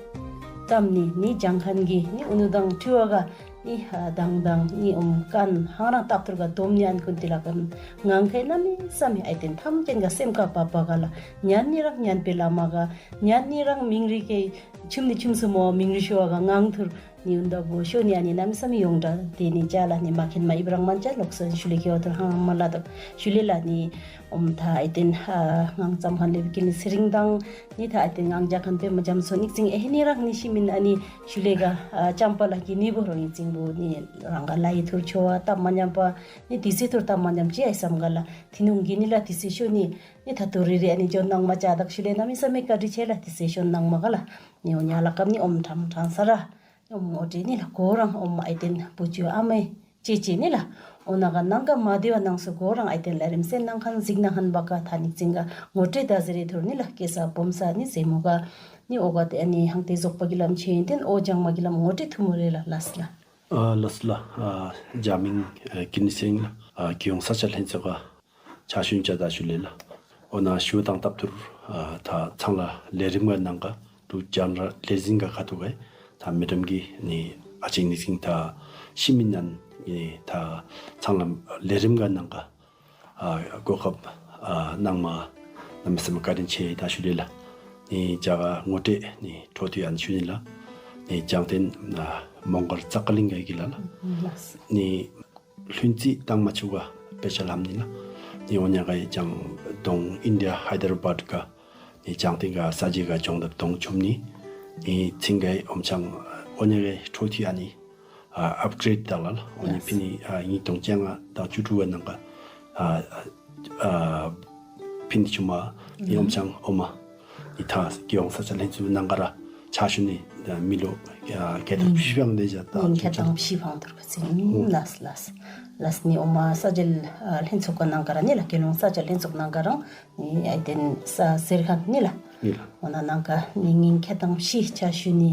བརྩམ་ནི་ནི་སྦྱང་མཁན་གྱི་ནི་ཨུ་ནུ་དང་ཕྲུ་གུ་ག་ནི་ཧ་དང་དང་ནི་ཨོམ་མཁན་ཧང་རང་སྟབས་བསྟུན་ག་སྡོམ་ནི་ཨན་ཀུན་ཏི་ལ་ཀམ་ངང་ཁའི་གནམ་མེད་ས་མེད་ཨའི་ཏེན་ཐམས་ཅད་ག་སེམས་ཁ་བབ་པ་ག་ལགས། ཉན་ནི་རང་ཉན་པའི་ལ་མ་ག་ཉན་ནི་རང་མིང་རི་ཁའི་ཆུམ་ནི་ཆུམ་སུ་མོ་མིང་རི་ཤོ་བ་ག་ངང་ཐུར་ནི་ཨུན་ད་བུ་ཤོ་ནི་ཨ་ནི་གནམ་མེད་ས་མེད་ཡོངས་གྲགས་ཏེ་ནི་ཅ་ལ་ནི་མ་མཁྱེན་མ་ཨིབ་རང་མན་ཅ་ལོག་སོན་ཞུ་ལེ་ཁེ་བ་ཐུར་ཧང་མ་ལ་དོ་ཞུ་ལེ་ལ་ནི་ཨོམ་ད་ཨའི་ཏེན་ཧ་ངང་བརྩམ་མཁན་ལེ་བི་ཀུན་ལེགས་ཚེ་རིང་དང་ནི་ད་ཨའི་ཏེན་ངང་རྒྱག་མཁན་པདྨ་རྒྱ་མཚོ་ནིག་ཙིང་ཨེ་ཧེ་ནི་རང་ནི་ཤི་མིན་ཨ་ནི་ཞུ་ལེ་ག་ཨ་ཅམ་པ་ལ་གི་ནི་བུ་རོ་ཨིན་ཙིང་བུ་ནི་རང་ག་ལ་ཡི་ཐུར་ཆོ་བ་སྟབས་མ་ཉམས་པ་ནི་ཏི་སི་ཐུར་སྟབས་མ་ཉམས་ཅི་ཨའི་སམ་ག་ལགས། ཐི་ནོང་གི་ནི་ལ་ཏི་སི་ཤོ་ནི་ནི་ད་ཐུར་རི་རི་ཨ་ནི་ཇོ་ནང་མ་ཅ་དག་ཞུ་ལེ་གནམ་མེད་ས་མེད་བཀའ་དྲིན་ཆེ་ལགས་ཏི་སི་ཤོ་ནང་མ་ག་ལགས། ནི་འོ་ཉ་ལ་ཀམ་ནི་ཨོམ་ཁྲམ་ཁྲང་ས་ར་ཨོམ་ངོ་སྤྲོད་ནི་ལགས་གོ་རང་ཨོམ་ཨའི་ཏེན་བུ་བརྒྱུད་ཨ་མའི་ཅེ་ཅེ་ནི་ལགས། འོ་ན་ག་ནང་ག་མ་དེ་བ་ནང་སུ་གོ་རང་ཨའི་ཏེན་ལས་རིམ་སེ་ནང་ཁན་གཟིགས་ནང་ཁན་བ་ཀ་ཐ་ནིག་ཙིང་ག་ངོ་སྤྲོད་ད་ཟེར་རེ་ཐུར་ནི་ལགས་སྐྱེས་ས་སྦོམ་ས་ནི་ཟེ་མོ་ག་ནི་འོ་ག་ཏེ་ཨ་ནི་ཧང་ཏེ་རྫོགས་པ་གི་ལམ་ཆེན་ཏེན་འོ་ལྗང་མ་གི་ལམ་ངོ་སྤྲོད་ཐུ་མོ་རེ་ལགས་ལགས་ལགས། ཨ་ལགས་ལགས། ཨ་རྒྱ་མིང་ཨ་ཀུན་ལེགས་ཚེ་རིང་ལགས། ཨ་རྒྱལ་ཡོངས་ས་སྐྱ་ལྷན་ཚོགས་ཀ་ཕྱག་ཞུ་ཅ་ད་ཞུ་ལེ་ལགས། འོ་ན་ཞུ་དང་སྟབས་ཐུར་ཨ་ད་ཚང་ལ་ལས་རིམ་ག་ནང་ག་དུ་ཇཱན་རལ་ལེ་ཟིན་ག་ཁ་ཐུག་ག་ད་མེ་ཌམ་གི་ནི་ཨ་ཅིག་ནི་ཟིན་ད་ཤི་མིན་ནན་ནི་ད་ཚང་ལ་ལས་རིམ་ག་ནང་ག་ཨ་གོ་སྐབས་ཨ་གནང་མ་གནམ་མེད་ས་མེད་བཀའ་དྲིན་ཆེ་ད་ཞུ་ལེ་ལགས། ནི་ཇ་ག་ངོ་སྤྲོད་ནི་འཕྲོ་མཐུད་ཨན་ཞུ་ནི་ལགས། ནི་ལྗང་སྟེང་ཨ་མོང་སྒར་ཙ་ཀ་གླིང་ག་གི་ལ་ལགས། ལགས། ནི་ལྷུན་རྩེ་དང་མ་ཆུ་ག་དཔེ་ཆ་ལམ་ནི་ལགས། ནི་འོ་ཉ་ག་ཡི་ལྗང་གདོང་ཨིན་ཌི་ཡ་ཧའི་ཌར་བཱཌ་ག་ནི་ལྗང་སྟེང་ག་ས་ཇེ་ག་ལྗོངས་འདབས་གདོང་ཆུམ་ནི་ནི་ཚིང་ག་ཡི་ཨོམ་ཆང་འོ་ཉ་ག་ཡི་འཕྲོ་མཐུད་ཨ་ནི་ཨ་ཨཔ་གྲེཌ་ད་ལ་ལགས། འོ་ནི་ཕི་ནི་ཨ་ཉིས་སྟོང་བཅོ་ལྔ་དང་བཅུ་དྲུག་ག་ནང་ག་ཨ་ཨ་ཕི་ནི་ཆུ་མ་ནི་ཨོམ་ཆང་འོ་མ་ནི་ད་རྒྱལ་ཡོངས་ས་སྐྱ་ལྷན་ཚོགས་ནང་ག་ར་ཕྱག་ཞུ་ནི་མི་ལོ་ཨ་བརྒྱ་དང་བཞི་བཅུ་ཞེ་ལྔ་ལས་བརྒྱ་དང་ཉིས་བརྒྱ་དང་བཞི་བཅུ་ཞེ་ལྔ་དུར་ག་ཚིག་ལགས་ལགས་ལགས། ནི་འོ་མ་ས་སྐྱ་ལྷན་ཚོགས་ཀ་ནང་ག་ར་ནི་ལགས་རྒྱལ་ཡོངས་ས་སྐྱ་ལྷན་ཚོགས་ནང་ག་རང་ནི་ཨའི་ཏེན་ས་ཟེར་ཁན་ནི་ལགས། ནི་ལགས། འོ་ན་ནང་ག་ནི་ཉིས་བརྒྱ་དང་བཞི་ཕྱག་ཞུ་ནི་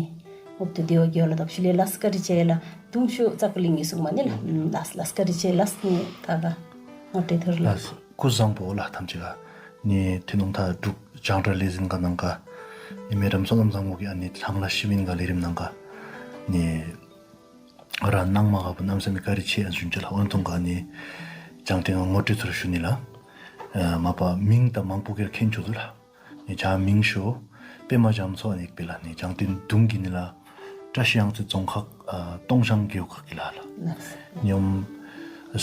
འོབ་ཏུ་དེ་བ་གི་ཡོ་ལ་དག་ཞུ་ལེ་ལགས། བཀའ་དྲིན་ཆེ་ལགས། དུང་ཤུ་ཙ་ཀ་གླིང་གི་སུང་མ་ནི་ལགས། ལགས་ལགས་བཀའ་དྲིན་ཆེ་ལགས། ནི་ད་ག་ངོ་སྤྲོད་ཐུར་ལགས། ལགས་སྐུ་གཟུགས་བཟང་པོ་ལགས་ཐམས་ཅད་ག། ནི་ཐི་ནོང་ད་འབྲུག་ལྗང་རལ་ལེ་ཟིན་ག་ནང་ག་ནི་མེ་ཌམ་བསོད་ནམས་བཟང་པོ་གི་ཨ་ནི་ཚང་ལ་ཤི་མིན་ག་ལས་རིམ་ནང་ག་ནི་ར་གནང་མ་ག་བུ་གནམ་མེད་ས་མེད་བཀའ་དྲིན་ཆེ་ཨན་ཞུ་ཅ་ལགས། འོན་ཐོང་ག་ནི་ལྗང་སྟེང་ངོ་སྤྲོད་ཚུར་ཞུ་ནི་ལགས། ཨ་མ་པ་མིང་ད་མང་པོ་གིར་མཁྱེན་ཅུག་དུ་ལགས། ནི་ཇ་མིང་ཤོ་པདྨ་རྒྱ་མཚོ་ཨ་ནི་ཡེག་པེ་ལགས། ནི་ལྗང་སྟེང་དུང་གི་ནི་ལགས་བཀྲ་ཤིས་གཡང་རྩེ་རྫོང་ཁག་ཨ་སྟོང་ཞང་རྒེད་འོག་ག་གི་ལགས་ལགས། ནི་ཨོམ་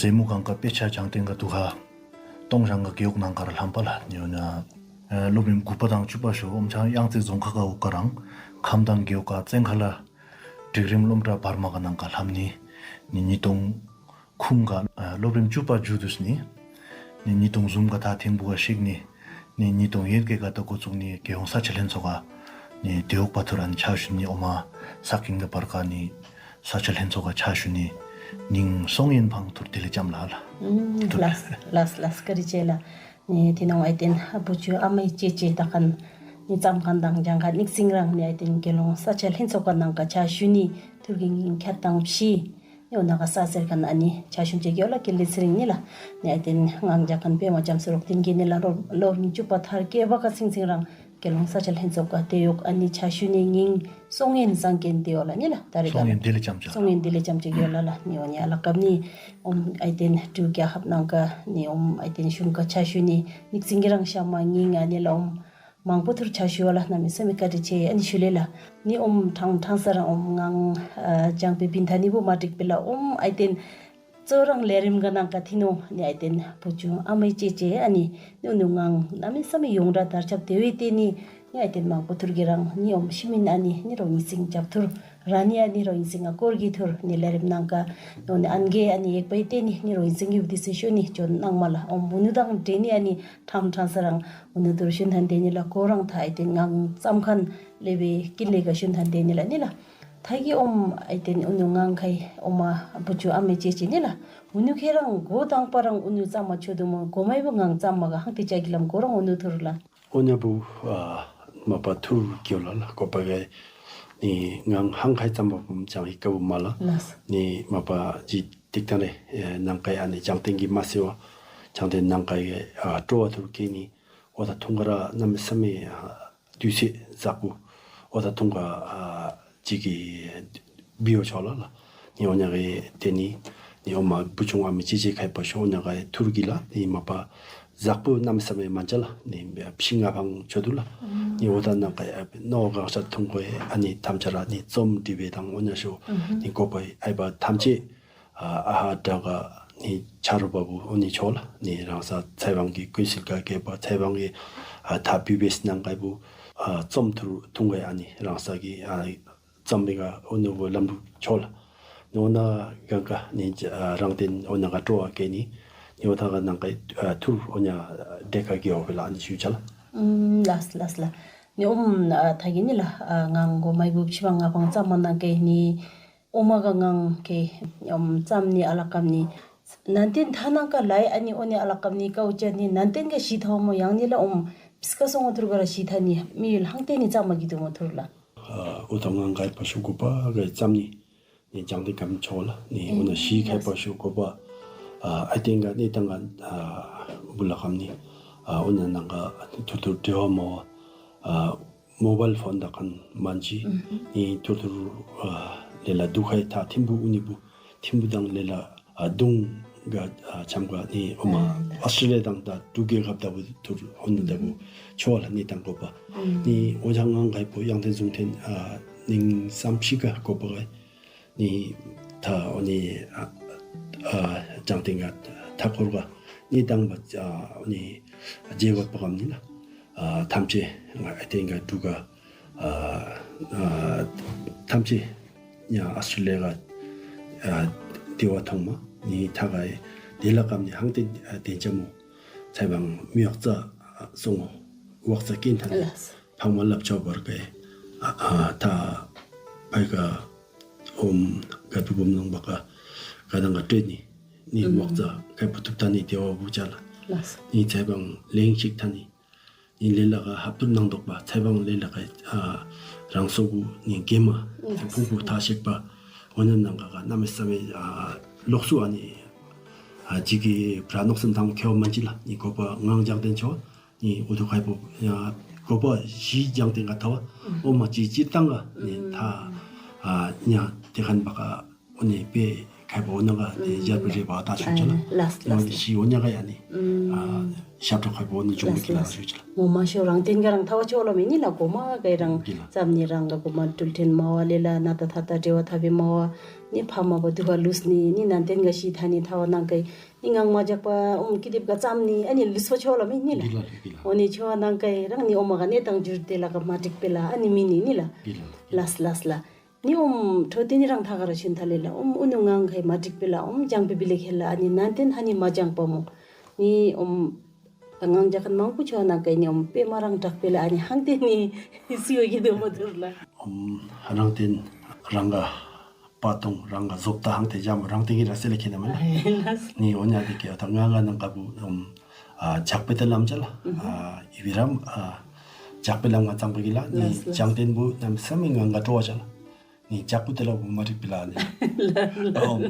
ཟེ་མུ་གང་ག་དཔེ་ཆ་ལྗང་སྟེང་ག་དུ་ག་སྟོང་ཞང་ག་རྒེད་འོག་ནང་ག་ར་ལྷམ་པ་ལགས། ནི་འོ་ན་ཨ་སློབ་རིམ་དགུ་པ་དང་བཅུ་པ་ཤོ་ཨོམ་ཆང་གཡང་རྩེ་རྫོང་ཁག་ག་འོག་ག་རང་ཁམས་དྭངས་རྒེད་འོག་ག་བཙན་ཁ་ལ་སྒྲིག་རིམ་སློབ་གྲྭ་བར་མ་ག་ནང་ག་ལྷམ་ནི། ནི་ཉིས་སྟོང་ཁུང་ག་ཨ་སློབ་རིམ་བཅུ་པ་མཇུག་བསྡུས་ནི། ནི་ཉིས་སྟོང་གསུམ་ག་ད་ཐེངས་བུ་ག་ཤིག་ནི། ནི་ཉིས་སྟོང་ཡོད་ཀེ་ག་ད་འགོ་བཙུགས་ནི་རྒྱལ་ཡོངས་ས་སྐྱ་ལྷན་ཚོགས་ག་ནི་དེ་འོག་པ་ཐུར་ཨ་ནི་ཕྱག་ཞུ་ནི་འོ་མ་ས་ཀིང་ག་བར་ག་ནི་ས་སྐྱ་ལྷན་ཚོགས་ག་ཕྱག་ཞུ་ནི་ཉིང་སོང་ཡིན་ཕང་ཐུར་དེ་ལས་ལྕམ་ལགས་ལགས། ལགས་ལགས་ལགས་བཀའ་དྲིན་ཆེ་ལགས། ནི་ཐི་ནོང་ཨའི་ཏེན་བུ་བརྒྱུད་ཨ་མའི་ཅེ་ཅེ་ད་ཁན་ནི་བརྩམ་ཁན་དང་ལྗང་ཁན་ནིག་ཙིང་རང་ནི་ཨའི་ཏེན་རྒྱལ་ཡོངས་ས་སྐྱ་ལྷན་ཚོགས་ག་ནང་ག་ཕྱག་ཞུ་ནི་ཐུར་གི་ཉིས་བརྒྱ་དང་བཞི་ནི་འོ་ན་ག་ས་ཟེར་ཁན་ཨ་ནི་ཕྱག་ཞུ་ཅེ་གི་ཡོ་ལགས་ཀུན་ལེགས་ཚེ་རིང་ནི་ལགས། ནི་ཨའི་ཏེན་ངང་རྒྱག་ཁན་པདྨ་རྒྱ་མཚོ་རོག་ཏིང་གི་ནི་ལགས་ལོ་ལོ་ཉིས་བཅུ་པ་ཐར་ཀེ་བ་ག་ཚིང་ཚིང་རང་རྒྱལ་ཡོངས་ས་སྐྱ་ལྷན་ཚོགས་ག་དེ་ཡོག་ཨ་ནི་ཕྱག་ཞུ་ནི་ཉིང་སོང་ཡིན་སང་གེན་དེ་ཡོ་ལགས་ནི་ལགས། ད་རེས་སོང་ཡིན་དེ་ལས་ལྕམ་ཅ་སོང་ཡིན་དེ་ལས་ལྕམ་ཅ་གི་ཡོ་ལགས་ལགས། ནི་འོ་ནི་ཨ་ལ་ཀབ་ནི་ཨོམ་ཨའི་ཏེན་འབྲུག་རྒྱལ་ཁབ་ནང་ག་ནི་ཨོམ་ཨའི་ཏེན་གཞུང་ག་ཕྱག་ཞུ་ནི་ནིག་ཙིང་གི་རང་ཤ་མ་ཉིང་ཨ་ནི་ལ་ཨོམ་མང་པོ་ཐུར་ཕྱག་ཞུ་བ་ལགས། གནམ་མེད་ས་མེད་བཀའ་དྲིན་ཆེ་ཨ་ནི་ཞུ་ལེ་ལགས། ནི་ཨོམ་ཕྲང་ཕྲང་ས་རང་ཨོམ་ངང་ཨ་ལྗང་པའི་བིན་ཐ་ནི་བུ་མ་འགྲིག་པེ་ལགས། ཨོམ་ཨའི་ཏེན་གཙོ་རང་ལས་རིམ་ག་ནང་ག་ཐི་ནོང་ནི་ཨའི་ཏེན་བུ་བརྒྱུད་ཨ་མའི་ཅེ་ཅེ་ཨ་ནི་ནི་ཨོ་ནུ་ངང་གནམ་མེད་ས་མེད་ཡོངས་གྲགས་དར་ཁྱབ་དེ་བས་ཏེ་ནི་ནི་ཨའི་ཏེན་མང་པོ་ཐུར་གི་རང་ནི་ཨོམ་ཤི་མིན་ཨ་ནི་ནི་རོ་ཉིས་སིང་རྒྱབ་ཐུར་ར་ནི་ཨ་ནི་རོ་ཉིས་སིང་ཨ་སྐོར་གི་ཐུར་ནི་ལས་རིམ་ནང་ག་ནི་ཨོ་ནི་ཨན་གེ་ཨ་ནི་ཡེག་པའི་ཏེ་ནི་ནི་རོ་ཉིས་སིང་གི་བུ་དི་སི་ཤོ་ནི་ཅོ་ནང་མ་ལགས། ཨོམ་ཨོ་ནུ་དང་འདྲེ་ནི་ཨ་ནི་ཕྲང་ཕྲང་ས་རང་ཨོ་ནུ་ཐུར་ཤུན་ཐན་ཏེ་ནི་ལགས། ཁོ་རང་ཐ་ཨའི་ཏེན་ངང་བརྩམ་ཁན་ལེ་བེ་ཀིན་ལེ་ག་ཤུན་ཐན་ཏེ་ནི་ལགས་ནི་ལགས། ཐ་གི་ཨོམ་ཨའི་ཏེན་ཨོ་ནུ་ངང་ཁའི་ཨོ་མ་བུ་བརྒྱུད་ཨ་མའི་ཅེ་ཅེ་ནི་ལགས། ཨོ་ནུ་ཁེ་རང་གོ་དང་པ་རང་ཨོ་ནུ་བརྩམ་མ་ཆོ་དུ་མོ་གོ་མའི་བུ་ངང་བརྩམ་མ་ག་ཧང་ཏེ་ཅ་གི་ལམ་གོ་རང་ཨོ་ནུ་ཐུར་ལགས། ཨོ་ཉ་བུ་ཨ་ མ་པ་ཐུར་གི་ཝ་ལ་ལགས། གོ་པ་གིས་ནི་ངང་ཧང་ཁའི་ཙམ་པ་བུམ་ཅང་ཧི་ཀ་བུ་མ་ལགས། ལགས། ནི་མ་པ་ཇི་ཏིག་ཏང་རེ་ནང་ཀའི་ཨ་ནི་ལྗང་ཏིང་གི་མ་སེར་བ་ལྗང་ཏིང་ནང་ཀའི་ཨ་སྤྲོ་བ་ཐུར་གི་ནི་འོ་ད་ཐུང་ག་ར་གནམ་མེད་ས་མེད་ཨ་དུས་ཚོད་ཛག་པོ་འོ་ད་ཐུང་ག་ཨ་ཅིག་གི་བི་ཝ་ཆོག་ལགས་ལགས། ནི་འོ་ཉ་གི་ཏེ་ནི་ནི་འོ་མ་བུ་ཆུང་ཨ་མི་ཅི་ཅི་ཁའི་པ་ཤོ་འོ་ཉ་གི་ཐུར་གི་ལགས། ནི་མ་པ་ཛག་པོ་གནམ་མེད་ས་མེད་མ་ཅ་ལགས། ནི་ཕྱི་ང་ཕང་ཆོ་དུ་ལགས། ནི་འོ་ད་ནང་ཀའི་ཨ་ནོ་གང་ཤ་ཐུང་གོ་ཨ་ནི་ཐམས་ཅད་ར་ནི་རྩོམ་འབྲི་བའི་དང་འོ་ཉ་ཤོ་ནི་གོ་པའི་ཨའི་པ་ཐམས་ཅད་ཨ་ཨ་ཧ་དྲག་ག་ནི་ཆ་རོ་པ་བུ་འོ་ནི་ཆོག་ལགས། ནི་རང་ས་ཚའི་ཝང་གི་ཀུན་གསལ་ག་གེ་པ་ཚའི་ཝང་གི་ཨ་ཐ་བི་བི་ཨེསི་ནང་ཀའི་བུ་ཨ་རྩོམ་ཐུར་ཐུང་གོ་ཨ་ནི་རང་ས་གི་ཨ་རྩོམ་པའི་ག་འོ་ནི་བུ་ལམ་ལུགས་ཆོག་ལགས། ནི་འོ་ན་གང་ག་ནི་ཨ་རང་ཏེན་འོ་ཉ་ག་སྤྲོ་བ་གི་ནི་ནི་འོ་ད་ག་ནང་ཀའི་ཨ་ཐུར་འོ་ཉ་དེ་ཀ་གི་འོ་བེ་ལགས་ཨ་ནི་ཞུ་ཆ་ལགས། ཨུམ་ལགས་ལགས་ལགས། ནི་ཨུམ་ཨ་ཐ་གི་ནི་ལགས་ཨ་ངང་གོ་མའི་བུ་ཕྱི་མ་ང་ཕང་ཙམ་མ་ནང་ཀའི་ནི་ཨོ་མ་ག་ངང་ཀའི་ཨམ་ཙམ་ནི་ཨ་ལ་ཀམ་ནི་ནན་ཏན་ཐ་ནང་ཀ་ལའི་ཨ་ནི་འོ་ནི་ཨ་ལ་ཀམ་ནི་ཀའུ་ཅ་ནི་ནན་ཏན་ག་ཤི་ཐའོ་མོ་ཡང་ནི་ལགས་ཨོམ་པིས་ཀ་སོང་ངོ་ཐུར་ག་ར་ཤི་ཐ་ནི་མི་ཡུལ་ཧང་ཏེ་ནི་ཙམ་མ་གི་དུ་མོ་ཐུར་ལགས། ཨ་འོ་ད་ངང་ཀའི་པ་ཤུ་གོ་པ་གའི་ཙམ་ནི་ནི་ལྗང་ཏིང་ཀམ་ཆོག་ལགས། ནི་འོ་ན་ཤི་ཁའི་པ་ཤུ་གོ་པ་ཨ་ཨ་ཏེན་ག་ནི་ཏང་ག་ཨ་བུ་ལ་ཀམ་ནི་ཨ་འོ་ན་ནང་ག་ཐུར་ཐུར་འབྲེལ་བ་མ་བ་ཨ་མོ་བཱའིལ་ཕོན་དང་ཁན་མན་ཅི། ཨུམ་ཧུམ། ནི་ཐུར་ཐུར་ཨ་ལེ་ལ་དུ་ཁའི་ཐ་ཐིམ་བུ་འུ་ནི་བུ་ཐིམ་བུ་དང་ལེ་ལ་ཨ་དུང་ག་ཨ་ཆམ་ག་ནི་འོ་མ་ཨ་ཨོསི་ཊྲེ་ལི་ཡ་དང་ད་འབྲུག་རྒྱལ་ཁབ་ད་བུ་ཐུར་འོ་ནི་ད་བུ་ཆོ་ལ་ནི་དང་གོ་པ། ཨུམ་ནི་འོ་ཇ་ངང་ཀའི་བུ་ཡང་ཏེན་ཟུང་ཏེན་ཨ་ནིང་སམ་ཤི་ག་གོ་པ་གའི་ནི་ཐ་འོ་ནི་ཨ་ཨ་ལྗང་ཏིང་ག་ཐ་འཁོར་ག་ནི་དང་བ་ཨ་འོ་ནི་རྗེ་བ་པ་གམ་ནི་ལགས། ཨ་ཐམས་ཅད་ང་ཨ་ཏེན་ག་འབྲུག་ག་ཨ་ཨ་ཐམས་ཅད་ཡང་ཨོསི་ཊྲེ་ལི་ཡ་ག་ཨ་དེ་བ་ཐོང་མ་ནི་ཐ་གའི་དེ་ལ་ཀམ་ནི་ཧང་ཏེན་ཨ་ཏེན་ཅ་མོ་ཚའི་ཝང་མི་ཝག་ཙ་སོང་ངོ་ཝག་ཙ་ཀིན་ཐ་ནི་ལགས། ཕང་མ་ལབ་ཆོ་བར་གའི་ཨ་ཨ་ཐ་བའི་ག་ཨོམ་ག་བུ་བུམ་ནང་བ་ག་ག་དང་ག་སྤྲོད་ནི་ནི་ཝག་ཙ་གའི་བུ་ཐུབ་ཐ་ནི་དེ་བ་བུ་ཅ་ལགས། ལགས། ནི་ཚའི་ཝང་ལེང་ཤིག་ཐ་ནི་ནི་ལེ་ལ་ག་ཧབ་ཏུར་ནང་དོག་པ་ཚའི་ཝང་ལེ་ལ་ག་ཨ་རང་སོ་བུ་ནི་གེ་མ་ལགས། ཕུང་བུ་ཐ་ཤེག་པ་འོ་ན་ནང་ག་ག་གནམ་མེད་ས་མེད་ཨ་ལོགས་སུ་ཨ་ནི་ཨ་ཇི་གི་བྲ་ནོག་སམ་ཐང་ཁེ་བ་མན་ཅི་ལགས། ནི་གོ་པ་ངང་ལྗང་ཏེན་ཆོ་ནི་འུ་ཐུ་ཁའི་བུ་ཡ་གོ་པ་ཞི་ལྗང་ཏེན་ག་ཐ་བ་ཨོ་མ་ཅི་ཅི་ཏང་ག་ནི་ཐ་ཨ་ཉ་དེ་ཁན་བ་ག་འོ་ནི་པེ་ཁའི་བུ་འོ་ན་ག་ནི་ཡར་པེ་རེ་བ་ད་ཆུ་ཅ་ལགས། ལགས་ལགས། ཞི་འོ་ན་ག་ཡ་ནི་ཨ་ཞབས་ཁྲ་ཁའི་བུ་འོ་ནི་ཅུང་ལགས་གི་ལ་ལགས། ཞུ་ཅ་ལགས། ངོ་མ་ཤོ་རང་ཏེན་ག་རང་ཐ་བ་ཆོ་ལོ་མེ་ནི་ལགས། གོ་མ་གའི་རང་གི་ལ་ཙམ་ནི་རང་ག་གོ་མ་ཏུལ་ཏེན་མ་བ་ལེ་ལ་ན་ད་ཐ་ད་འབྲེལ་བ་ཐ་བེ་མ་བ་ནི་ཕ་མ་བ་དུ་བ་ལུས་ནི་ནི་ནན་ཏེན་ག་ཤི་ཐ་ནི་ཐ་བ་ནང་གའི་ནི་ངང་མ་ཇག་པ་ཨོམ་ཀི་དེབ་ག་ཙམ་ནི་ཨ་ནི་ལུས་པ་ཆོ་ལོ་མེ་ནི་ལགས། འོ་ནི་ཆོ་ནང་གའི་རང་ནི་ཨོ་མ་ག་ནི་དང་འགྱུར་ཏེ་ལ་ག་མ་འགྲིག་པེ་ལ་ཨ་ནི་མི་ནི་ནི་ལགས། ལགས་ལགས་ལགས། ནི་ཨོམ་ཁྲོ་ཏེ་ནི་རང་ཐ་ག་ར་ཤུན་ཐ་ལེ་ལ་ཨོམ་འུ་ནུ་ངང་གའི་མ་འགྲིག་པེ་ལ་ཨོམ་ལྗང་པེ་བི་ལེ་ཁེ་ལ་ཨ་ནི་ནན་ཏེན་ཧ་ནི་མ་ལྗང་པ་མོ། ནི་ཨོམ་ངང་ཇག་ཁན་མང་པོ་ཆོ་ནང་གའི་ནི་ཨོམ་པེ་མ་རང་དྲག་པེ་ལ་ཨ་ནི་ཧང་ཏེ་ནི་སི་འོ་གི་དོ་མོ་ཐུར་ལགས། ཨོམ་རང་ཏེན་རང་ག་པ་ཏོང་རང་ག་ཟོབ་ཏ་ཧང་ཏེ་ཇམ་རང་ཏེན་གི་ར་སེ་ལེ་ཁེ་ན་མ་ལགས། ལགས། ནི་འོ་ཉ་དེ་ཀེ་ད་ང་ག་ནང་ག་བུ་ཨོམ་ཨ་ཇག་པེ་ཏེ་ལམ་ཅ་ལགས། ཨ་ཨི་བི་རམ་ཨ་ཇག་པེ་ལམ་ང་ཙང་པ་གི་ལགས། ནི་ལགས་ལགས། ལྗང་ཏེན་བུ་ནམ་ས་མི་ངང་ག་ཏྲོ་བ་ཅ་ལགས། ནི་ཇག་པུ་ཏེ་ལ་བུ་མ་རིག་པེ་ལ་ནི་ཨོམ་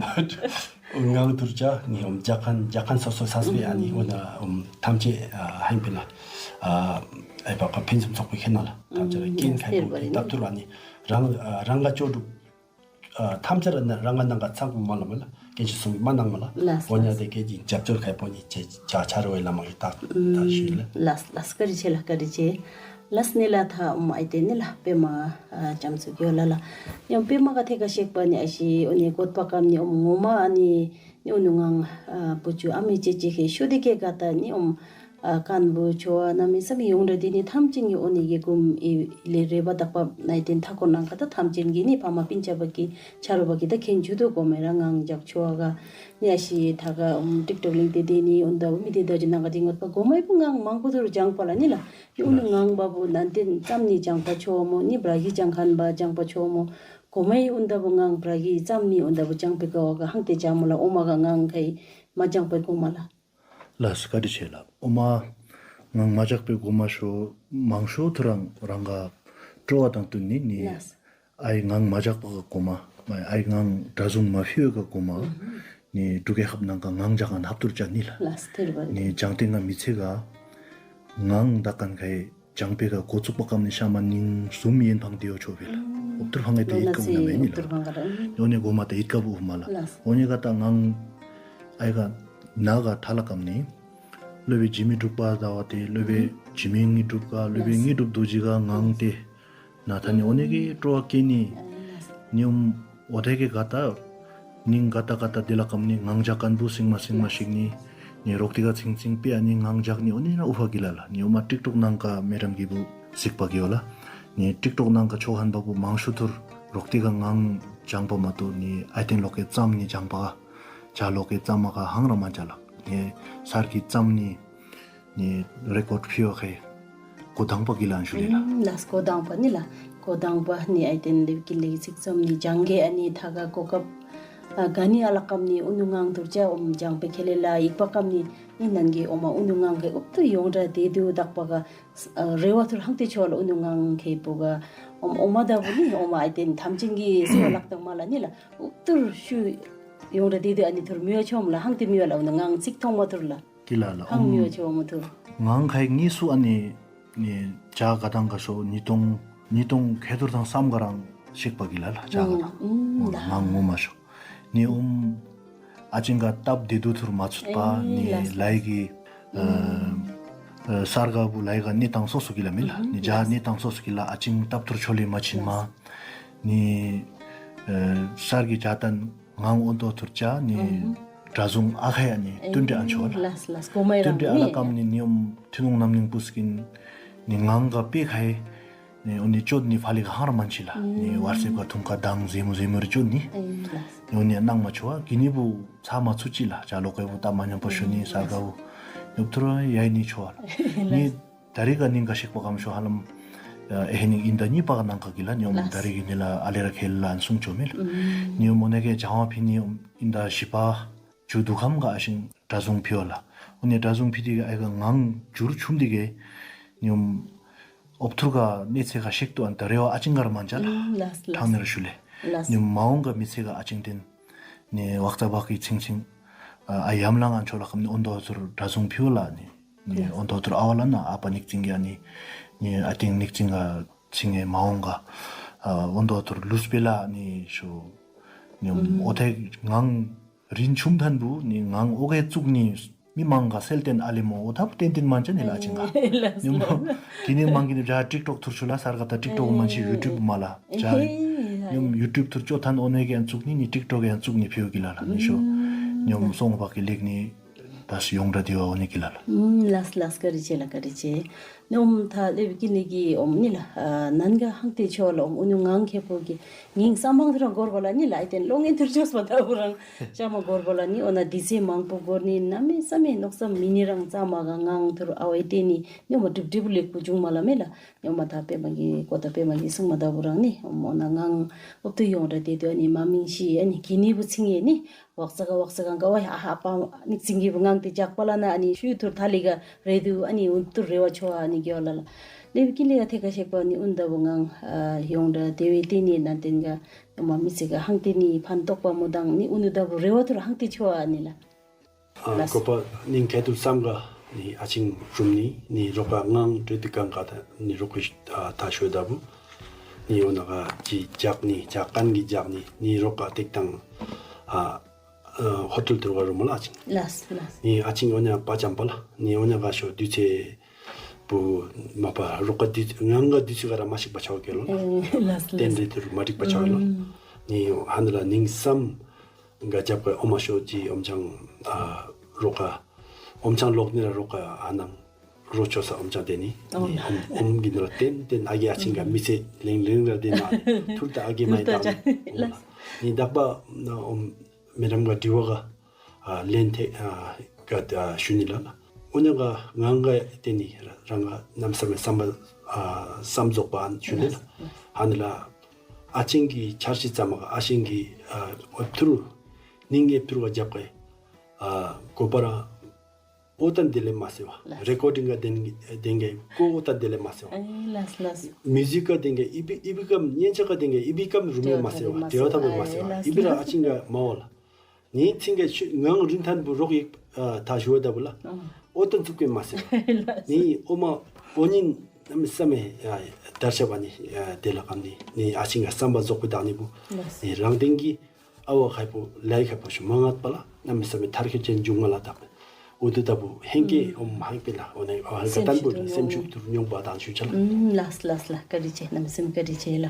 ངང་ཐུར་ཅ་ནི་ཨོམ་ཇག་ཁན་ཇག་ཁན་སོ་སོ་སས་པེ་ཨ་ནི་འོ་ན་ཨོམ་ཐམས་ཅད་ཨ་ཧིང་པེ་ལ་ཨ་ཨའི་བ་ག་ཕན་སུམ་ཚོགས་པེ་ཁེ་ན་ལགས། ཐམས་ཅད་ར་ཀེན་ཁའི་བུ་ཏེ་ཏབ་ཐུར་ཨ་ནི་རང་ཨ་རང་ག་ཅོ་དུ་ཨ་ཐམས་ཅད་ར་ན་རང་ག་ནང་ག་ཚང་གུ་མ་ལ་མ་ལ་ཀེན་ཤི་སུང་གི་མ་ནང་མ་ལ། ལགས་འོ་ཉ་ལགས། དེ་ཀེ་ཇི་ཇབ་ཅོར་ཁའི་བུ་ནི་ཇ་ཇ་ཆ་རོ་བའི་བླ་མ་གི་ཏག་ཏག་ཞུ་ལགས། ལགས་ལགས། བཀའ་དྲིན་ཆེ་ལགས། བཀའ་དྲིན་ཆེ། ལགས་ནི་ལགས། ཐ་ཨོམ་ཨའི་ཏེ་ནི་ལགས་པེ་མ་ཨ་ཇམ་སུ་གི་ཝ་ལ་ལགས། ཡང་པེ་མ་ག་ཐེ་ག་ཤེག་པ་ནི་ཨ་ཤི་འོ་ནི་གོད་པ་ཀམ་ནི་ཨོམ་ངོ་མ་ཨ་ནི་ནི་འུ་ནུ་ངང་ཨ་བུ་ཆུ་ཨ་མི་ཅེ་ཅེ་ཁེ་ཤོ་དེ་ཀེ་ག་ད་ནི་ཨོམ་ཨ་ཀན་བུ་ཆོ་ཨ་ན་མི་ས་མི་ཡོང་ར་དེ་ནི་ཐམས་ཅད་ནི་འོ་ནི་གི་གུམ་ཨི་ལེ་རེ་བ་དག་པ་ནའི་ཏེན་ཐ་ཀོ་ནང་ག་ད་ཐམས་ཅད་ཀྱི་ནི་ཕ་མ་པིན་ཆ་བ་གི་ཆ་རོ་བ་གི་ད་ཁེན་ཆུ་དོ་གོ་མེ་ར་ངང་ཇག་ཆོ་ག་ནི་ཨ་ཤི་ཐ་ག་ཨོམ་ཊིཀ་ཊོཀ་ལིང་ཏེ་དེ་ནི་འོན་ད་བུ་མི་དེ་ད་ཅི་ནང་ག་དེ་ངོ་པ་གོ་མེ་བུ་ངང་མང་པོ་དུ་རུ་ཇང་པ་ལ་ནི་ལ། ཨུ་ནུ་ངང་པ་བུ་ནན་ཏེན་ཙམ་ནི་ལྗང་པ་ཆོ་མོ་ནི་བྲ་གི་ལྗང་ཁན་པ་ལྗང་པ་ཆོ་མོ། གོ་མའི་ཨུན་ད་བུ་ངང་བྲ་གི་ཙམ་ནི་ཨུན་ད་བུ་ལྗང་པའི་ཀ་བ་ག་ཧང་ཏེ་ལྗང་མོ་ལ་ཨོ་མ་ག་ངང་ཁའི་མ་ལྗང་པའི་གོ་མ་ལ། ལགས་སོ་བཀའ་དྲིན་ཆེ་ལགས། ཨོ་མ་ ངང་མ་བཅག་པའི་གོ་མ་ཤོ་མང་ཤོས་ཐུ་རང་རང་ག་སྤྲོ་བ་དང་བསྟུན་ནི་ནི། ལགས། ཨའི་ངང་མ་བཅག་པ་ག་གོ་མ། མ་ཨའི་ངང་གྲྭ་བཟུང་མ་ཕི་བའི་ག་གོ་མ། ནི་འབྲུག་རྒྱལ་ཁབ་ནང་ག་ངང་བཅག་ཁན་ཧབ་ཐུར་ཅ་ནི་ལགས། ལགས་ཐེར་བ་རེད། ནི་བྱང་སྟེང་ག་མི་ཚེ་ག་ངང་བཏགས་ཁན་ཁའི་བྱང་པའི་ག་འགོ་བཙུགས་པ་ཀམ་ནི་ཤ་མ་ནིང་གསུམ་ཡན་ཕང་དེ་ཡོ་ཆོ་བེ་ལ། ཨུམ། ཨོབ་ཐུར་ཕང་ངེ་དེ་ཡིད་ཀ་བུ་ན་མེ་ནི་ལ། ཨོ་ནི་གོ་མ་ད་ཡིད་ཀ་བུ་ཨུ་མ་ལ། ལགས། ཨོ་ནི་ག་ད་ངང་ཨའི་ག་ན་ག་ཐ་ལ་ཀམ་ནི། སློབ་དཔོན་འཇིགས་མེད་འབྲུག་པ་ཟླ་བ་ཏེ་སློབ་དཔོན་འཇིགས་མེད་དངོས་གྲུབ་ག་སློབ་དཔོན་དངོས་གྲུབ་རྡོ་རྗེ་ག་ངང་སྟེ་ན་ཐ་ནི་ཨོ་ནི་གི་སྤྲོ་བ་སྐྱེ་ནི། ནི་ཨུམ་ཨོ་ཐེ་གི་ག་ད་ནིང་ག་ད་ག་ད་དེ་ལ་ཀམ་ནི་ངང་བཅག་ཁན་བུ་སིང་མ་སིང་མ་ཤིག་ནི། ནི་རོག་ཏི་ག་ཚིང་ཚིང་པེ་ཨ་ནི་ངང་བཅག་ནི་ཨོ་ནི་ན་ཨུ་ཧ་གི་ལ་ལ། ནི་ཨུ་མ་ཊིག་ཊོག་ནང་ག་མེ་རམ་གི་བུ་གཟིགས་པ་གི་ཡོ་ལ། ནི་ཊིག་ཊོག་ནང་ག་ཆོ་ཧན་བ་བུ་མང་ཤོས་ཐུར་རོག་ཏི་ག་ངང་བཅང་པ་མ་གཏོགས་ནི་ཨའི་ཏེན་ལོ་ཀེ་ཙམ་ནི་བཅང་པ་ག་ཇ་ལོ་ཀེ་ཙམ་མ་ག་ཧང་ར་མ་ཅ་ལ། ནི་སར་གི་ཙམ་ནི། ནི་རེ་ཀོཌ་ཕི་བ་ཁའི་གོ་དང་པ་གི་ལ་ཨན་ཞུ་ལེ་ལ། ཨུམ། ལགས། གོ་དང་པ་ནི་ལ། གོ་དང་པ་ནི་ཨའི་ཏེན་ལེབ་ཀི་ལེ་གི་ཚིག་ཙམ་ནི་ཇང་གེ་ཨ་ནི་ཐ་ག་གོ་ཀབ་ཨ་ག་ནི་ཨ་ལ་ཀམ་ནི་ཨུ་ནུ་ངང་ཐུར་ཅ་ཨོམ་ཇང་པེ་ཁེ་ལེ་ལ་ཡིག་པ་ཀམ་ནི་ནི་ནན་གི་ཨོ་མ་ཨུ་ནུ་ངང་ཁའི་ཨུབ་ཏུ་ཡོང་ར་དེ་དུ་དག་པ་ག་ཨ་རེ་བ་ཐུར་ཧང་ཏེ་ཆོ་ལ་ཨུ་ནུ་ངང་ཁའི་བུ་ག་ཨོམ་ཨོ་མ་ད་བུ་ནི་ཨོ་མ་ཨའི་ཏེན་ཐམ་ཅིང་གི་སུ་བ་ལག་དང་མ་ལ་ནི་ལ་ཨུབ་ཏུར་ཤུ་ཡོང་ར་དེ་དུ་ཨ་ནི་ཐུར་མི་བ་ཆོམ་ལ་ཧང་ཏེ་མི་བ་ལ་ཨུ་ནུ་ངང་ཚིག་ཐོང་མ་ཐུར་ལ། ཀི་ལ་ལ། ཧང་མི་བ་ཆོ་མ་ཐུ། ངང་ཁའི་ངི་སུ་ཨ་ནི་ནི་ཇ་ག་དང་ག་ཤོ་ཉིས་སྟོང་ཉིས་སྟོང་ཁལ་ཐུར་དང་སམ་ག་རང་ཤིག་པ་གི་ལ་ལ་ཇ་ག་དང་། ཨུམ། ཨུམ། ངང་ངོ་མ་ཤོ་ནི་ཨུམ་ཨ་ཅིང་ག་སྟབས་བདེ་དུ་ཐུར་མ་ཚུད་པ། ཨེ་ནི་ལགས་ལགས། ལའི་གི་ཨ་ཨ་སར་ག་བུ་ལའི་ག་ནི་ཏང་སོ་སུ་གི་ལ་མི་ལ། ཨུམ། ནི་ཇ་ནི་ཏང་སོ་སུ་གི་ལ་ཨ་ཅིང་སྟབས་ཐུར་ཆོ་ལེ་མ་ཆིན་མ། ལགས། ནི་ཨ་སར་གི་ཇ་ཏན་ངང་ཨོན་ཏོ་ཐུར་ཅ་ནི་ཨུམ། གྲྭ་བཟུང་ཨ་ཁ་ཡ་ནི་ཨེ་བསྟུན་གྲོས་ཨན་ཆོ་ལ། ལགས་ལགས། གོ་མ་ཡ་བསྟུན་གྲོས་ཨ་ལ་ནི་ཀམ་ནི་ནི་ཨོམ་ཐུན་མོང་རྣམ་གླིང་པུས་ཀིན་ནི་ངང་ག་པེ་ཁའི་ནི་ཨོ་ནི་ཅོད་ནི་ཕ་ལི་ག་ཧང་ར་མན་ཆི་ལ། ནི་ཝར་སེབ་ག་ཐུང་ཀ་དང་ཟེ་མུ་ཟེ་མུ་རི་ཅོད་ནི། ཨེ་ལགས། ནི་ཨོ་ནི་ནང་མ་ཆོ་གི་ནི་བུ་ཚ་མ་ཚུ་ཅི་ལ། ཇ་ལོ་ཀའི་བུ་ཏ་མ་ཉམ་པོ་ཤོ་ནི་ས་ག་བུ་ཡོབ་ཐུར་ཡ་ནི་ཆོ་ལ། ནི་ད་རི་ག་ནིང་ག་ཤིག་པ་ཀམ་ཤོ་ཧ་ལམ་ཨེ་ཧེ་ནིང་ཨིན་ད་ནི་པ་ག་ནང་ག་གི་ལ་ནི་ཨོམ་ད་རི་གི་ནི་ལ་ཨ་ལེ་ར་ཁེལ་ལ་ཨན་སུང་ཆོ་མི་ལ། ནི་ཨོམ་ཨོ་ནེ་གེ་ཇ་བ་ཕི་ནི་ཨིན་ད་ཤི་པ་ཇུ་དུ་ཁམ་ག་ཨ་ཤིང་གྲྭ་བཟུང་ཕི་བ་ལ། ཨོ་ནི་གྲྭ་བཟུང་ཕི་དི་ག་ཨེ་ག་ངང་ཇུར་ཆུམ་དི་གེ་ནི་ཨོམ་ཨོབ་ཐུར་ག་ནི་ཚེ་ག་ཤིག་ཏུ་ཨན་ད་རེ་བ་ཨ་ཅིང་གར་མན་ཅ་ལ། ལགས་ལགས། ཐང་ནེ་ར་ཤུ་ལེ། ལགས། ནི་མ་འོང་ག་མི་ཚེ་ག་ཨ་ཅིང་ཏེན་ནི་ཝག་ཙ་བག་གི་ཚིང་ཚིང་ཨ་ཡམ་ལང་ཨན་ཆོ་ལ་ཀམ་ནི་ཨོན་ཏོ་ཐུར་གྲྭ་བཟུང་ཕི་བ་ལ་ནི། ནི་ཨོན་ཏོ་ཐུར་ཨ་བ་ལ་ན་ཨ་པ་ནིག་ཙིང་གི་ཨ་ནི་ནི་ཨ་ཏིང་ནིག་ཙིང་ག་ཚིང་ངེ་མ་འོང་ག་ཨ་ཨོན་ཏོ་ཐུར་ལུས་པེ་ལ་ནི་ཤོ་ནི་ཨོ་ཐེ་ངང་རིན་ཆུམ་ཐན་བུ་ནི་ངང་ཨོ་གེ་ཙུག་ནི་མི་མང་ག་སེལ་ཏེན་ཨ་ལེ་མོ་ཨོ་ཐབ་ཏེན་ཏེན་མན་ཅ་ནི་ལ་ཅིང་ག་ལགས་ནི་མོ་ལགས། གི་ནི་མང་གི་ནི་ཇ་ཊིག་ཊོག་ཐུར་ཆུ་ལ་སར་ག་ད་ཊིག་ཊོག་མན་ཆི་ཡུ་ཊུབ་མ་ལ་ཇ་ཨེ་ནི་ཡུ་ཊུབ་ཐུར་ཅོ་ཐན་ཨོ་ནེ་གེ་ཨན་ཙུག་ནི་ནི་ཊིག་ཊོག་གེ་ཨན་ཙུག་ནི་ཕི་བ་གི་ལ་ལ་ནི་ཤོ་ནི་ཨོམ་སོང་བག་གི་ལེག་ནི། ད་སུ་ཡོང་ར་དི་བ་འོ་ནི་གི་ལ་ལ། ཨུམ་ལགས་ལགས། བཀའ་དྲིན་ཆེ་ལགས། བཀའ་དྲིན་ཆེ། ནི་ཨོམ་ཐ་ལེབ་ཀི་ནི་གི་ཨོམ་ནི་ལ་ཨ་ནན་ག་ཧང་ཏེ་ཆོ་ལ་ཨོམ་ཨུ་ནུ་ངང་ཁེ་པོ་གི་ངིང་ས་མང་ཐུར་རང་གོར་བ་ལ་ནི་ལ་ཨི་ཏེན་ལོ་ངེ་ཐུར་ཆོས་པ་ད་བུ་རང་ཤ་མ་གོར་བ་ལ་ནི་ཨོ་ན་དི་ཚེ་མང་པོ་གོར་ནི་ན་མེ་ས་མེ་ནོག་ས་མི་ནི་རང་ཙ་མ་ག་ངང་ཐུར་ཨ་བའི་ཏེ་ནི་ནི་ཨོ་མ་དྲིབ་དྲིབ་ལེགས་པོ་བྱུང་མ་ལ་མེ་ལ། ཨོ་མ་ཐ་པེ་མ་གི་ཀོ་ཐ་པེ་མ་གི་སུང་མ་ད་བུ་རང་ནི་ཨོ་མ་ཨོ་ན་ངང་ཨོབ་ཏུ་ཡོང་ར་དེ་དུ་ཨ་ནི་མ་མིང་ཤི་ཨ་ནི་གི་ནི་བུ་ཚིང་ཨེ་ནི། ཝག་ཙ་ག་ཝག་ཙ་ག་ག་ཝ་ཧ་ཧ་པ་ནིག་ཙིང་གི་བུ་ངང་ཏེ་ཇག་པ་ལ་ན་ཨ་ནི་ཤུ་ཐུར་ཐ་ལི་ག་རེ་དུ་ཨ་ནི་ཨུན་ཐུར་རེ་བ་ཆོ་ཨ་ནི་གི་ཝ་ལ་ལ། ལེབ་ཀི་ལི་ག་ཐེ་ཀ་ཤེག་པ་ནི་ཨུན་ད་བུ་ངང་ཨ་ཡོང་ད་དེ་བའི་ཏེ་ནི་ན་ཏེན་ག་ཨོ་མ་མི་ཚེ་ག་ཧང་ཏེ་ནི་ཕན་ཐོགས་པ་མོ་དང་ནི་ཨུན་ད་བུ་རེ་བ་ཐུར་ཧང་ཏེ་ཆོ་ཨ་ནི་ལ། ཨ་ལགས། གོ་པ་ནིང་ཁལ་ཐུར་སམ་ག་ནི་ཨ་ཅིང་རུམ་ནི་ནི་རོག་ག་ངང་གྲོས་དི་གང་ག་ད་ནི་རོག་གི་ཨ་ད་ཤོ་ད་བུ་ནི་ཨོ་ན་ག་ཅི་ཇག་ནི་ཇག་ཁན་གི་ཇག་ནི་ནི་རོག་ག་ཏེག་དང་ཨ་ཨ་ཧོ་ཊེལ་ཐུར་ག་རུམ་ལ་ཨ་ཅིང་། ལགས་ལགས། ནི་ཨ་ཅིང་ཨོ་ན་པ་ཅམ་པ་ལ་ནི་ཨོ་ན་ག་ཤོ་དུས་ཚེ་བུ་མ་པ་རོག་ག་དུས་ངང་ག་དུས་ཚེ་ག་ར་མ་ཤིག་པ་ཆའོ་གེ་ལོ་ལ། ཨེ་ལགས་ཏེན་ལགས། རེ་ཐུར་མ་འགྲིག་པ་ཆའོ་ལོ། ཨུམ། ནི་ཧ་ནི་ལ་ནིང་སམ་ག་ཇབ་ག་ཨོ་མ་ཤོ་ཅི་ཨོམ་ཆང་ཨ་རོག་ག་ཨོམ་ཆང་ལོག་ནི་ར་རོག་ག་ཨ་ནང་རོ་ཆོ་ས་ཨོམ་ཆང་ཏེ་ནི་ཨོ་ནི་ཨོམ་ཨོམ་གི་ནི་ར་ཏེན་ཏེན་ཨ་གེ་ཨ་ཅིང་ག་ཨུམ་མི་ཚེ་ལེང་ལེང་ར་ཏེ་ན་ཐུར་ད་ཨ་གེ་མ་ཡི་ཐུར་ད་ད་ཅ་ལགས། ནི་དག་པ་ཨོམ་མེ་རམ་ག་དྲི་བ་ག་ཨ་ལེན་ཐེ་ཨ་ག་ཨ་ཞུ་ནི་ལ་ལ། ཨོ་ནི་ག་ངང་ག་ཏེ་ནི་རང་ག་ནམ་སམ་སམ་པ་ཨ་སམ་རྫོགས་པ་ཨན་ཞུ་ནི་ལ། ལགས། ཧ་ནི་ལ་ཨ་ཅིང་གི་འཆར་གཞི་ཙམ་མ་ག་ཨ་ཅིང་གི་ཨ་ཨོབ་ཐུར་ནིང་ཨེབ་ཐུར་བ་རྒྱབ་ག་ཨ་གོ་པ་ར་ ཨོ་ཏན་དེ་ལས་མ་སེ་བ། ལགས། རེ་ཀོར་ཌིང་ག་དེན་དེན་གེ་ཀོ་ཨོ་ཏན་དེ་ལས་མ་སེ་བ། ཨེ་ལགས་ལགས། མིའུ་ཟིག་ག་དེན་གེ་ཨི་བི་ཨི་བི་ཀམ་ཉན་ཆ་ག་དེན་གེ་ཨི་བི་ཀམ་རུ་མི་མ་སེ་བ། ཏེ་བ་ཐ་བེ་མ་སེ་བ། ཨེ་ལགས་ཨི་བི་ར་ཨ་ཅིང་ག་མ་བ་ལ། ནི་ཚིང་ག་ཆུ་ངང་རིན་ཐན་བུ་རོག་ཡིག་ཨ་ད་ཞུ་བ་ད་བུ་ལ། ཨོ་ཏན་ཚུགས་པེ་མ་སེ་བ། ལགས། ནི་ཨོ་མ་ཨོ་ཉིན་ནམ་སེ་མེ་ཨ་དར་ཆ་བ་ནི་ཨ་དེ་ལ་ཀམ་ནི་ནི་ཨ་ཅིང་ག་སམ་བ་ཟོག་པེ་དང་ནི་བུ། ལགས། ནི་རང་དེན་གི་ཨ་བ་ཁ་པོ་ལའི་ཁ་པོ་ཤུ་མ་ངད་པ་ལ་ནམ་སེ་མེ་ཐར་ཁེ་ཅན་ཇུང་མ་ལ་དག་པེ། ཨུ་ཐུ་ད་བུ་ཧེང་གེ་ཨོམ་ཧང་པེ་ལ་ཨོ་ནེ་ཨ་ཧལ་ག་ཏན་བུ་ལ་སེམས་ཤུགས་ཐུར་ཉོང་བ་དང་ཞུ་ཆ་ལ། ལགས་ལགས་ལགས། བཀའ་དྲིན་ཆེ། གནམ་མེད་ས་མེད་བཀའ་དྲིན་ཆེ་ལ།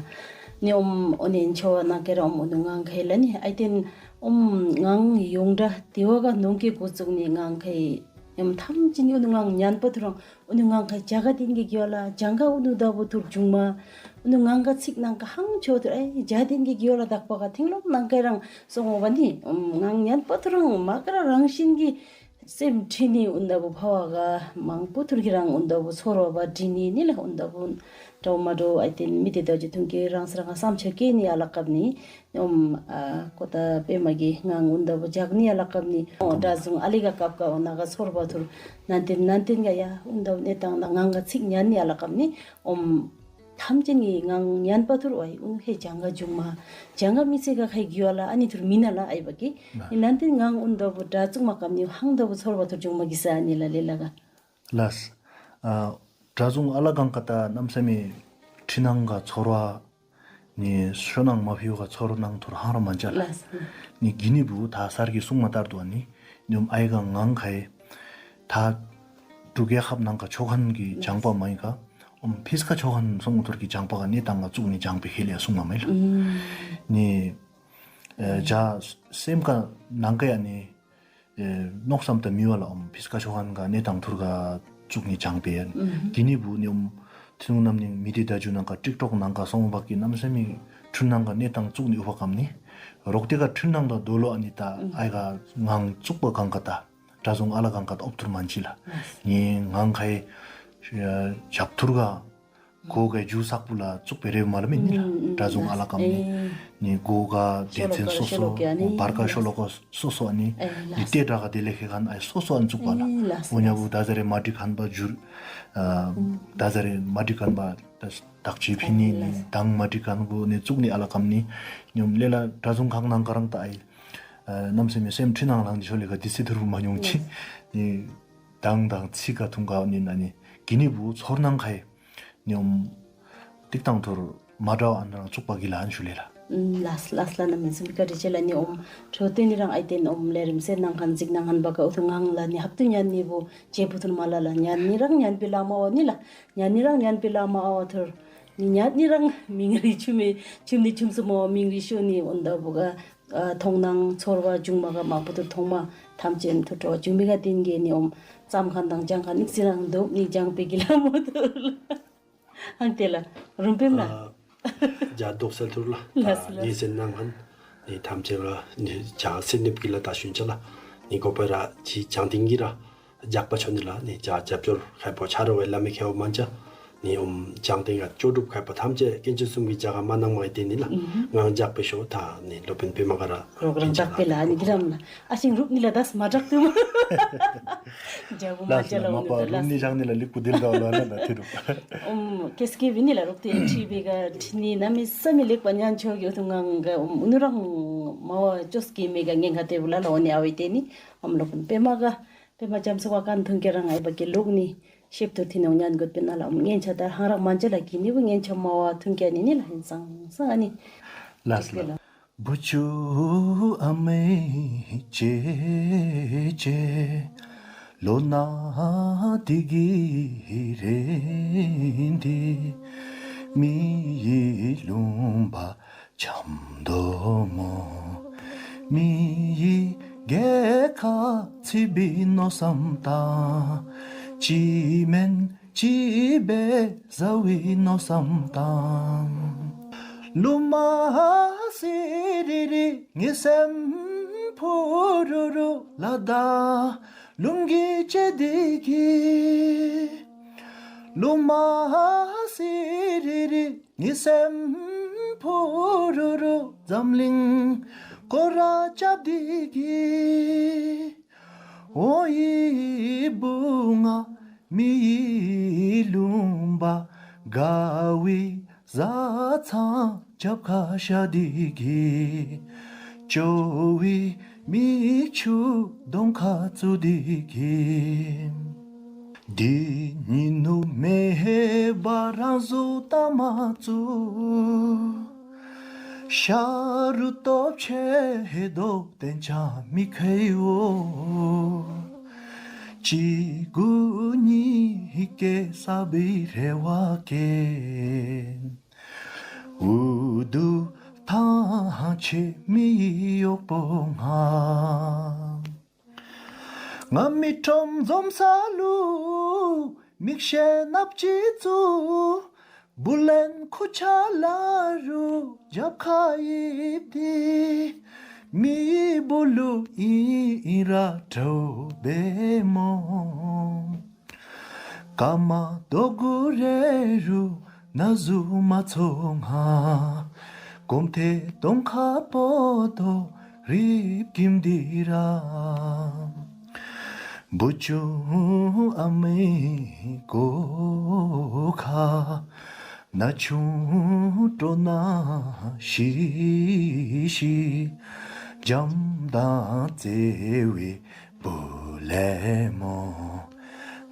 ནི་ཨོམ་ཨོ་ནེ་ཆོ་ནང་གེ་ར་ཨོམ་ཨུ་ནུ་ངང་ཁའི་ལ་ནི་ཨའི་ཏེན་ཨོམ་ངང་ཡོང་འདྲ་ཏེ་བ་ག་ནོང་གེ་གོ་ཙུག་ནི་ངང་ཁའི་ཡམ་ཐམ་ཅིག་ནི་ཨུ་ནུ་ངང་ཉན་པ་ཐུར་རང་ཨུ་ནུ་ངང་ཁའི་ཇ་ག་དེན་གེ་གི་ཡོ་ལ་ཇང་ག་ཨུ་ནུ་ད་བུ་ཐུར་ཇུང་མ། ཨུ་ནུ་ངང་ག་ཚིག་ནང་ག་ཧང་ཆོ་ཐུར་ཨའི་ཇ་དེན་གེ་གི་ཡོ་ལ་དག་པ་ག་ཐིང་ལོམ་ནང་གེ་རང་སོང་བ་ནི་ཨོམ་ངང་ཉན་པ་ཐུར་རང་མ་ག་ར་རང་བཞིན་གི་སེམས་ཁྲིད་ནི་ཨུན་ད་བུ་ཕ་བ་ག་མང་པོ་ཐུར་གི་རང་ཨུན་ད་བུ་ཚོར་བ་བ་དྲི་ནི་ནི་ལ་ཨུན་ད་བུ་འདྲ་བོ་མ་འདྲ་བོ་ཨའི་ཏེན་མི་དེ་ད་ཅི་ཐུང་གི་རང་ས་རང་སམ་ཆ་ཀེ་ནི་ཨ་ལ་ཀབ་ནི་ཨོམ་ཨ་ཀོ་ཏ་པེ་མ་གི་ངང་ཨུན་ད་བུ་ཇག་ནི་ཨ་ལ་ཀབ་ནི་ཨོ་དྲ་ཟུང་ཨ་ལི་ག་ཀབ་ཀ་ཨོ་ན་ག་ཚོར་བ་ཐུར་ནན་ཏེན་ནན་ཏེན་ག་ཡ་ཨུན་ད་བུ་ནེ་ཏང་ན་ངང་ག་ཚིག་ཉན་ནི་ཨ་ལ་ཀབ་ནི་ཨོམ། ཐམས་ཅད་ནི་ངང་ཉན་པ་ཐུར་ཨའི་ཨུ་ཧེ་ཇང་ག་ཇུང་མ། ཇང་ག་མི་ཚེ་ག་ཁའི་གི་ཡོ་ལ་ཨ་ནི་ཐུར་མི་ན་ལ་ཨའི་བ་གི། ནི་ནན་ཏེན་ངང་ཨུན་ད་བུ་དྲ་ཚུགས་མ་ཀམ་ནི་ཧང་ད་བུ་ཚོར་བ་ཐུར་ཇུང་མ་གི་ས་ཨ་ནི་ལ་ལེ་ལ་ག། ལགས། ཨ་དྲ་ཟུང་ཨ་ལ་གང་ག་ཏ་གནམ་མེད་ས་མེད་ཁྲི་ནང་ག་ཚོར་བ་ནི་ཤོ་ནང་མ་ཕི་བ་ག་ཚོར་ནང་ཐུར་ཧང་ར་མན་ཅ་ལ། ལགས། ནི་གི་ནི་བུ་ད་སར་གི་གསུང་མ་ལྟར་དུ་ཨ་ནི་ཉོམ་ཨའི་ག་ངང་ཁའི་ད་འབྲུག་རྒྱལ་ཁབ་ནང་ག་ཆོ་ཁན་གི་ལགས། ཇང་པ་མ་ཡི་ག་ཨོམ་ཕིས་ཀ་ཆོ་ཁན་སོང་ཐུར་གི་ཇང་པ་ག་ནི་ཏང་ག་ཙུག་ནི་ཇང་པེ་ཁེ་ལེ་གསུང་མ་མ་ཡི་ལ། ནི་ཨེ་ཇ་སེམས་ཀ་ནང་ག་ཡ་ནི་ཨེ་མནོ་བསམ་ད་མི་བ་ལ་ཨོམ་ཕིས་ཀ་ཆོ་ཁན་ག་ནི་ཏང་ཐུར་ག་ཙུག་ནི་ཇང་པེ་ཡ་ནི་གི་ནི་བུ་ནི་ཨོམ་ཐི་ནུ་ནམ་ནི་མི་དེ་ད་ཇུ་ནང་ག་ཊིག་ཊོག་ནང་ག་སོང་བ་གི་གནམ་མེད་ས་མེད་ཁྲུན་ནང་ག་ནི་ཏང་ཙུག་ནི་ཨུ་བ་ཀམ་ནི་རོག་ཏེ་ག་ཁྲུན་ནང་ག་དོ་ལོ་ཨ་ནི་ད་ཨའི་ག་ངང་ཙུག་པ་གང་ག་ཏ་དྲ་ཟུང་ཨ་ལ་གང་ག་ཏ་ཨོབ་ཐུར་མན་ཅི་ལ། ནི་ངང་ཁའི་ཞབས་ཐུར་ག་གོ་ག་ཇུ་སག་པུ་ལ་ཙུག་པེ་རེ་མ་ལ་མེ་ནི་ལ། དྲ་ཟུང་ཨ་ལ་ཀམ་ནི་ནི་གོ་ག་དེ་ཚན་སོ་སོ་བར་ཀ་ཤོ་ལོ་ཀ་སོ་སོ་ཨ་ནི་ནི་ཏེ་དྲ་ག་དེ་ལེ་ཁེ་ཁན་ཨའི་སོ་སོ་ཨ་ནི་ཙུག་པ་ལ། འོ་ཉ་བུ་ད་ཟ་རེ་མ་འགྲིག་ཁན་པ་ཇུར་ད་ཟ་རེ་མ་འགྲིག་ཁན་པ་ད་དག་ཅི་ཕི་ནི་ནི་དང་མ་འགྲིག་ཁན་གོ་ནི་ཙུག་ནི་ཨ་ལ་ཀམ་ནི་ཉོམ་ལེ་ལ་དྲ་ཟུང་ཁག་ནང་ག་རང་ཏ་ཨའི་ཨ་གནམ་མེད་ས་མེད་སེམས་ཁྲི་ནང་ལང་ཅི་ཤོ་ལེ་ག་དི་སི་ཐུར་བུ་མ་ཉོང་ཅི་ནི་དང་དང་ཚིག་ག་ཐུང་ག་ནི་ན་ནི་གི་ནི་བུ་ཚོར་ནང་ཁའི་ཉོམ་ཏིག་ཏང་ཐུར་མ་དྲ་བ་ཨ་ནི་རང་ཙུག་པ་གི་ལ་ཨན་ཤུ་ལེ་ལ། ལགས་ལགས་ལགས། གནམ་མེད་ས་མེད་བཀའ་དྲིན་ཆེ་ལ། ནི་ཨོམ་ཁྲོ་ཏེ་ནི་རང་ཨའི་ཏེན་ཨོམ་ལེ་རིམ་སེ་ནང་ཁན་ཟིག་ནང་ཁན་བ་ག་ཨུ་ཐུ་ངང་ལ་ནི་ཧབ་ཏུ་ཉན་ནི་བུ་ཇེ་བུ་ཐུར་མ་ལ་ལ་ཉན་ནི་རང་ཉན་པེ་ལ་མ་བ་ནི་ལ་ཉན་ནི་རང་ཉན་པེ་ལ་མ་བ་ཐུར་ནི་ཉན་ནི་རང་མིང་རི་ཆུ་མེ་ཆུམ་ནི་ཆུམ་སུ་མ་བ་མིང་རི་ཤོ་ནི་ཨོན་ད་བུ་ག་ཨ་མཐོང་སྣང་ཚོར་བ་བྱུང་མ་ག་མང་པོ་ཐུར་མཐོང་མ་ཐམས་ཅད་ཐུར་སྤྲོ་བ་བྱུང་མི་ག་ཏེན་གེ་ནི་ཨོམ་ཙམ་ཁན་དང་ཅང་ཁན་ནིག་སི་རང་དོབ་ནི་ཅང་པེ་གི་ལ་མོ་ཐུར་ལ། ཨང་ཏེ་ལ་རུམ་པེམ་ལ། ཨ་ཇ་དོག་སལ་ཐུར་ལ། ལགས་ལགས། ཉེ་སེ་ནང་ཁན་ནི་ཐམས་ཅད་ར་ནི་ཇ་སེ་ནིབ་ཀི་ལ་ད་ཤུན་ཆ་ལ་ནི་གོ་པ་ར་ཅི་ཅང་ཏིང་གི་ར་ཇག་པ་ཆོ་ནི་ལ་ནི་ཇ་ཇབ་ཅོར་ཁའི་པོ་ཆ་རོ་བའི་ལ་མེ་ཁེ་བ་མན་ཅ་ནི་ཨོམ་ཅང་ཏིང་ག་ཅོ་གྲུབ་ཁའི་པོ་ཐམས་ཅད་ཀེན་ཅི་སུམ་གི་ཇ་ག་མ་ནང་མ་ཡི་ཏེ་ནི་ལ་ངང་ཇག་པེ་ཤོ་ད་ནི་ལོ་པིན་པེ་མ་ག་ར་རོག་རང་ཇག་པེ་ལ་ནི་གི་རམ་ལ། ཨ་ཤིང་རུབ་ནི་ལ་དས་མ་དྲག་ཏུ་མ། ཇ་བུ་མ་ལགས་ཇ་ལ་ལགས། མ་འོང་པ་ནི་རུབ་ནི་ལགས། ཇག་ནི་ལ་ལིག་པུ་དིལ་ར་ལ་ན་ད་ཐི་རུ། ཨོམ་ཀེས་ཀེ་བི་ནི་ལ་རུབ་ཏེ་ཁྲི་བེ་ག་ཁྲི་ནི་གནམ་མེད་ས་མེད་ལེགས་པ་ཉན་ཆོག་གི་ཨུ་ཐུ་ངང་ག་ཨོམ་ཨུ་ནུ་རང་མ་བ་ཅོས་ཀེ་མེ་ག་ངན་ག་ཏེ་བུ་ལ་ལ་འོ་ནི་ཨ་བེ་ཏེ་ནི་ཨོམ་ལོ་པིན་པེ་མ་ག་པེ་མ་ཅམ་སུ་བ་ཀན་ཐུང་ཀེ་རང་ཨའི་བ་ཀེ་ལུག་ནི་ཤེབ་ཐུར་ཐི་ནོ་ཉན་གོད་པེ་ན་ལ་ཨོམ་ངན་ཆ་ད་ཧང་རག་མན་ཅ་ལ་གི་ནི་བུ་ངན་ཆ་མ་བ་ཐུང་ཀེ་ནི་ནི་ལ་ཧིན་སང་སང་ཨ་ནི། ལགས་ལགས། བུ་ཆུང་ཨ་མའི་ཅེ་ཅེ་ལོ་ན་དི་གི་རེ་འདི་མི་ཡི་ལུང་པ་འཇམ་དོ་མོ། མི་ཡི་གེ་ཁ་ཚི་བི་མནོ་བསམ་དང་ཅི་མེན་ཅི་བེ་ཟ་བི་མནོ་བསམ་དང་། ལུ་མ་སི་རི་རི་ངི་སེམས་ཕུ་རུ་རུ་ལ་ད་ལུང་གི་ཅེ་དི་གི། ལུ་མ་སི་རི་རི་ངི་སེམས་ཕུ་རུ་རུ་འཛམ་གླིང་སྐོར་ར་ཅབ་དི་གི། འོ་ཡི་བུ་ང་མི་ཡི་ལུང་པ་དགའ་བའི་བཟའ་ཚང་རྒྱབ་ཁར་བཞག་སྟེ་གི། སྐྱོ་བའི་མིག་ཆུ་གདོང་ཁར་བཙུགས་ཏེ་གི། འདི་ཉིད་ནུབ་མེད་པར་རང་གཟུགས་ལྟ་མ་ཚུགས། ཤ་རུས་སྟོབས་ཆེ་ཧེ་དོ་བསྟན་ཀྱང་མི་ཁེའོ། གཅིག་དགུ་གཉིས་ཀྱི་ས་བི་རེ་བ་ཀེ། འུ་དུ་ཐང་ཆེ་མི་གཡོག་པོ་ང་། ང་མི་ཁྲོམ་འཛོམས་ས་ལུ་མིག་ཤེལ་ནགཔོ་ཅིག་བཙུགས། བུ་ལོན་ཁུར་ཆ་ལ་རུ་རྒྱབ་ཁར་ཡིབ་སྟེ། མི་བུ་ལུ་ཨིན་ར་དྲོ་བའི་མོ། ཀ་མ་དོ་གུ་རེ་རུ་ན་ཟུག་མ་ཚོར་ང་། གོམ་ཐེ་གདོང་ཁར་སྤོ་དོ་རིབ་ཀིམ་དི་ར། བུ་ཆུང་ཨ་མའི་གོ་ཁར་ན་ཆུང་སྤྲོ་ན་ཤི་ཤི། འཇམ་དང་བརྩེ་བའི་བུ་ལེ་མོ།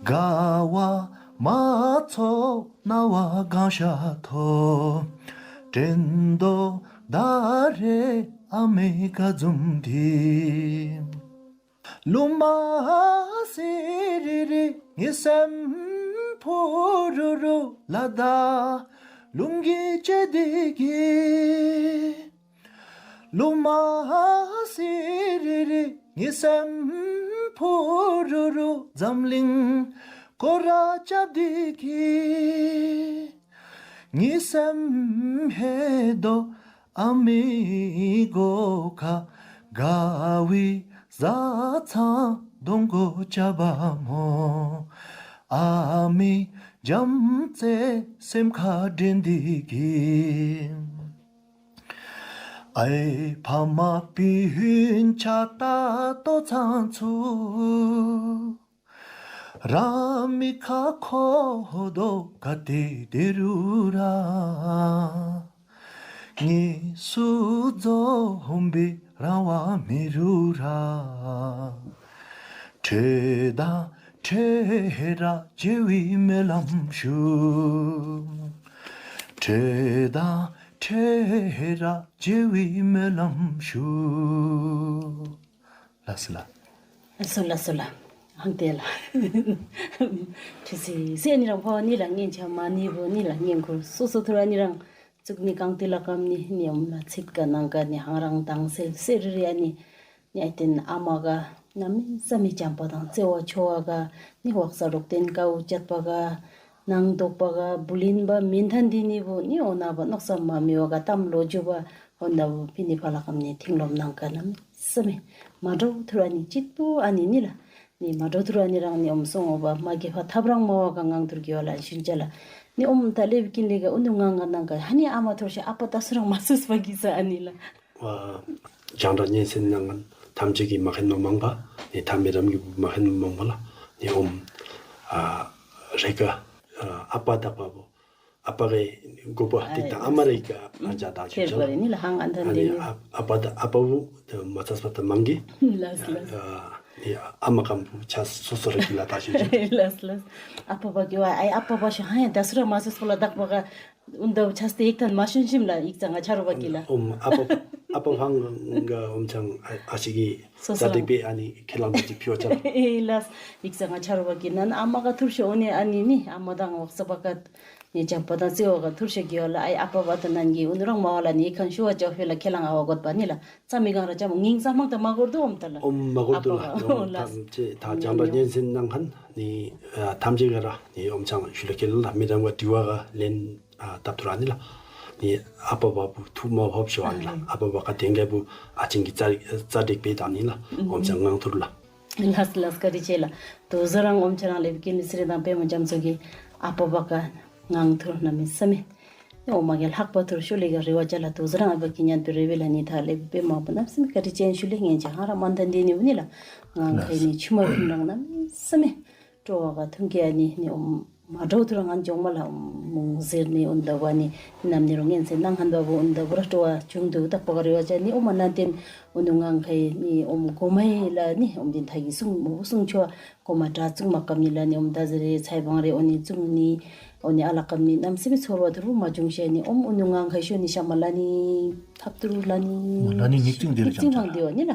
དགའ་བ་མ་ཚོར་རྣ་བ་གང་ཤར་ཐོ། དྲན་དོ་ད་རེས་ཨ་མའི་ཁ་འཛུམ་དི། ལུ་མ་སི་རི་རི་ངི་སེམས་ཕུ་རུ་རུ་ལ་དྭགས་ལུང་གི་ཅེ་དི་གི། ལུ་མ་སི་རི་རི་ངི་སེམས་ཕུ་རུ་རུ་འཛམ་གླིང་སྐོར་ར་རྐྱབ་དི་གི། ངི་སེམས་ཧེ་དོ་ཨ་མའི་གོ་ཁར་དགའ་བའི་བཟའ་ཚང་གདོང་གོ་རྐྱབ་པ་མོ། ཨ་མའི་འཇམ་རྩེ་སེམས་ཁར་དྲན་དི་གི། ཨའི་ཕ་མ་སྤུན་ཆ་ད་ལྟོ་ཚང་ཚུ་རང་མི་ཁ་ཁོ་ཧོ་དོ་ག་ཏེ་དེ་རུ་ར། ངེ་སུ་རྫོགས་ཧོམ་པའི་རང་དབང་མེད་རུ་ར། ཁྲོས་དང་ཁྲོས་ཧེ་ར་བརྗེ་བའི་སྨོན་ལམ་ཞུ། ཁྲོས་དང་ཁྲོས་ཧེ་ར་བརྗེ་བའི་སྨོན་ལམ་ཞུ། ལགས་སོ་ལགས། ལགས་སོ་ལགས་སོ་ལགས། ཧང་ཏེ་ལགས། ཁྲི་སི་སི་ཨ་ནི་རང་ཕོ་ནི་ལགས་ངན་ཆ་མ་ནི་བུ་ནི་ལགས་ངན་ཁུར་སོ་སོ་ཐུར་ཨ་ནི་རང་བཙུགས་ནི་གང་ཏི་ལ་ཀམ་ནི་ནི་ཨོམ་ལ་ཚིག་ག་ནང་ག་ནི་ཧང་རང་དང་སེལ་སེལ་རི་ཨ་ནི་ནི་ཨའི་ཏེན་ཨ་མ་ག་གནམ་མེད་ས་མེད་བྱམས་པ་དང་བརྩེ་བ་ཆོ་བ་ག་ནི་འོག་ས་རོག་ཏེན་ཀའུ་བཅད་པ་ག་ནང་དོག་པ་ག་བུ་ལིན་པ་མིན་ཐན་དི་ནི་བུ་ནི་འོ་ན་བ་མནོ་བསམ་མ་མི་བ་ག་གཏམ་ལོ་རྒྱུས་བ་འོ་ན་བུ་ཕི་ནི་ཕ་ལ་ཀམ་ནི་ཐིང་ལོམ་ནང་ག་གནམ་མེད་ས་མེད་མ་འདྲཝ་ཐུར་ཨ་ནི་གཅིག་པུ་ཨ་ནི་ནི་ལགས། ནི་མ་འདྲཝ་ཐུར་ཨ་ནི་རང་ནི་ཨོམ་སོང་འོ་བ་མ་གི་ཕ་ཐབ་རང་མ་བ་ག་ངང་ཐུར་གི་བ་ལ་ཤུན་ཅ་ལགས། ནི་ཨོམ་ད་ལེབ་ཀིན་ལེ་ག་ཨུ་ནུ་ངང་ག་ནང་ག་ཧ་ནི་ཨ་མ་ཐུར་ཤ་ཨ་པ་ད་སུ་རང་མ་སུས་པ་གི་ས་ཨ་ནི་ལགས། ཨ་རྒྱང་བསྒྲགས་སྙན་གསན་གནང་མཁན་ཐམས་ཅད་ཀྱི་མ་མཁྱེན་མ་མང་པ་ནི་ཐ་མི་རམ་གྱི་མ་མཁྱེན་མ་མང་པ་ལགས། ནི་ཨོམ་ཨ་རེ་ག་ཨ་ཨ་པ་དག་པ་བོ་ཨ་པ་གི་དགོ་པ་ཏི་ཨ་ཏ་ཨ་མ་རེ་ག་ཨ་ཅག་དང་ཁེར་ཅུ་པ་རེ་ནི་ལགས་ཧང་ཨན་ཐན་ཨ་ཏེ་ནི་ནི་ཨ་ཨ་པ་ད་ཨ་པ་བོ་མ་ཚས་པ་ད་མང་གི། ལགས་ལགས། ཨ་ནི་ཨ་མ་གམ་བུ་ཆ་སོ་སོ་ར་གི་ལ་ད་ཤུན་ཅ། ལགས་ལགས། ཨ་པ་བ་གི་བ་ཨའི་ཨ་པ་བ་ཤུ་ཧ་ཡ་ད་སུ་ར་མ་སོ་སོ་ལ་དག་པ་ག་ཨུན་ད་ཆས་ཏེ་ཡིག་ཐན་མ་ཤུན་ཤིམ་ལ་ཡིག་ཚང་ང་ཆ་རུ་བ་གི་ལ། ཨོམ་ཨ་པ་ཨ་པ་ཕང་ག་ཨོམ་ཆང་ཨ་ཨ་ཞིག་གི་སོ་སོ་ཙ་དྲེག་པེ་ཨ་ནི་ཁེ་ལང་པེ་ཅིག་ཕི་བ་ཆ་ལགས། ལགས། ཡིག་ཚང་ང་ཆ་རུ་བ་གི་ནན་ཨ་མ་ག་ཐུར་ཤོ་ཨོ་ནི་ཨ་ནི་ནི་ཨ་མ་དང་འོག་ས་བ་ག་ནི་བྱམས་པ་དང་བརྩེ་བ་ག་ཐུར་ཤོ་གི་བ་ལ་ཨའི་ཨ་པ་བ་ད་ནན་གི་ཨུན་རང་མ་བ་ལ་ནི་ཁན་ཤུ་བ་ཅོ་ཕེ་ལ་ཁེ་ལང་ཨ་བ་གོད་པ་ནི་ལ། ཙ་མི་གང་ར་ཅམ་ངིང་ཙ་མང་ད་མ་གོར་དུ་ཨོམ་ད་ལ། ཨོམ་མ་གོར་དུ་ལ། ཨ་པ་ཨོམ་ལགས། ཐམས་ཅད་ད་རྒྱང་བསྒྲགས་སྙན་གསན་གནང་མཁན་ནི་ཨ་ཐམས་ཅད་ག་ར་ནི་ཨོམ་ཆང་ཞུ་ལ་ཁེལ་ལ་མི་རང་བ་དྲི་བ་ག་ལན་ཨ་ད་ཐུར་ཨ་ནི་ལ། ནི་ཨ་པ་བ་བུ་ཐུགས་མ་ཕོབ་ཤོ་ཨ་ནི་ལ། ཨ་པ་བ་ག་དེང་ག་བུ་ཨ་ཅིང་གི་ཙ་ཙ་དྲེག་པེ་དང་ནི་ལ་ཨོམ་ཆང་ངང་ཐུར་ལ། ལགས་ལགས་བཀའ་དྲིན་ཆེ་ལགས། ད་ཟ་རང་ཨོམ་ཆང་རང་ལེབ་ཀིན་ནི་སི་རི་དང་པེ་མ་འཇམ་ཚོགས་ཀྱི་ཨ་པ་བ་ག་ངང་ཐུར་གནམ་མེད་ས་མེད། ཨོ་མ་གི་ལྷག་པ་ཐུར་ཤོ་ལེ་ག་རེ་བ་ཅ་ལ་དོ་ཟ་རང་ཨ་བ་གི་ཉན་པེ་རེ་བེ་ལ་ནི་ཐ་ལེ་བེ་མ་པ་ནམ་སེམས་ཀ་ཏི་ཅན་ཤུ་ལེ་ངན་ཅ་ཧ་ར་མན་ཐན་དེ་ནི་ཨུ་ནི་ལ་ང་ཁའི་ནི་ཆུ་མ་ཕིན་རང་ནམ་སེམས་སྤྲོ་བ་ག་ཐུང་གི་ཨ་ནི་ནི་ཨོ་མ་འདྲཝ་ཐུར་ང་འཇོང་མ་ལ་མུང་ཟེར་ནི་ཨུན་ད་བ་ནི་ནམ་ནི་རོ་ངན་སེ་ནང་ཧན་བ་བོ་ཨུན་ད་བུ་ར་སྤྲོ་བ་བྱུང་དུ་ད་པ་ག་རེ་བ་ཅ་ནི་ཨོ་མ་ནན་ཏེན་ཨུ་ནུ་ང་ཁའི་ནི་ཨོ་མ་གོ་མའི་ལ་ནི་ཨོ་མ་དེན་ཐ་གི་སུང་མོ་སུང་ཆོ་གོ་མ་དྲ་ཚུགས་མ་ཀམ་ནི་ལ་ནི་ཨོམ་ད་ཟེར་རེ་ཚའི་བང་རེ་ཨོ་ནི་ཚུགས་ནི་ཨོ་ནི་ཨ་ལ་ཀམ་ནི་ནམ་སེ་མི་ཚོར་བ་ཐུར་བུ་མ་བྱུང་ཤེས་ནི་ཨོམ་ཨུ་ནུ་ངང་ཁའི་ཤོ་ནི་ཤ་མ་ལ་ནི་ཐབ་ཐུར་ལ་ནི་ལ་ནི་ཉིག་ཙིང་དེ་རེ་ཉིག་ཙིང་ཅང་བང་དེ་བ་ནི་ལ་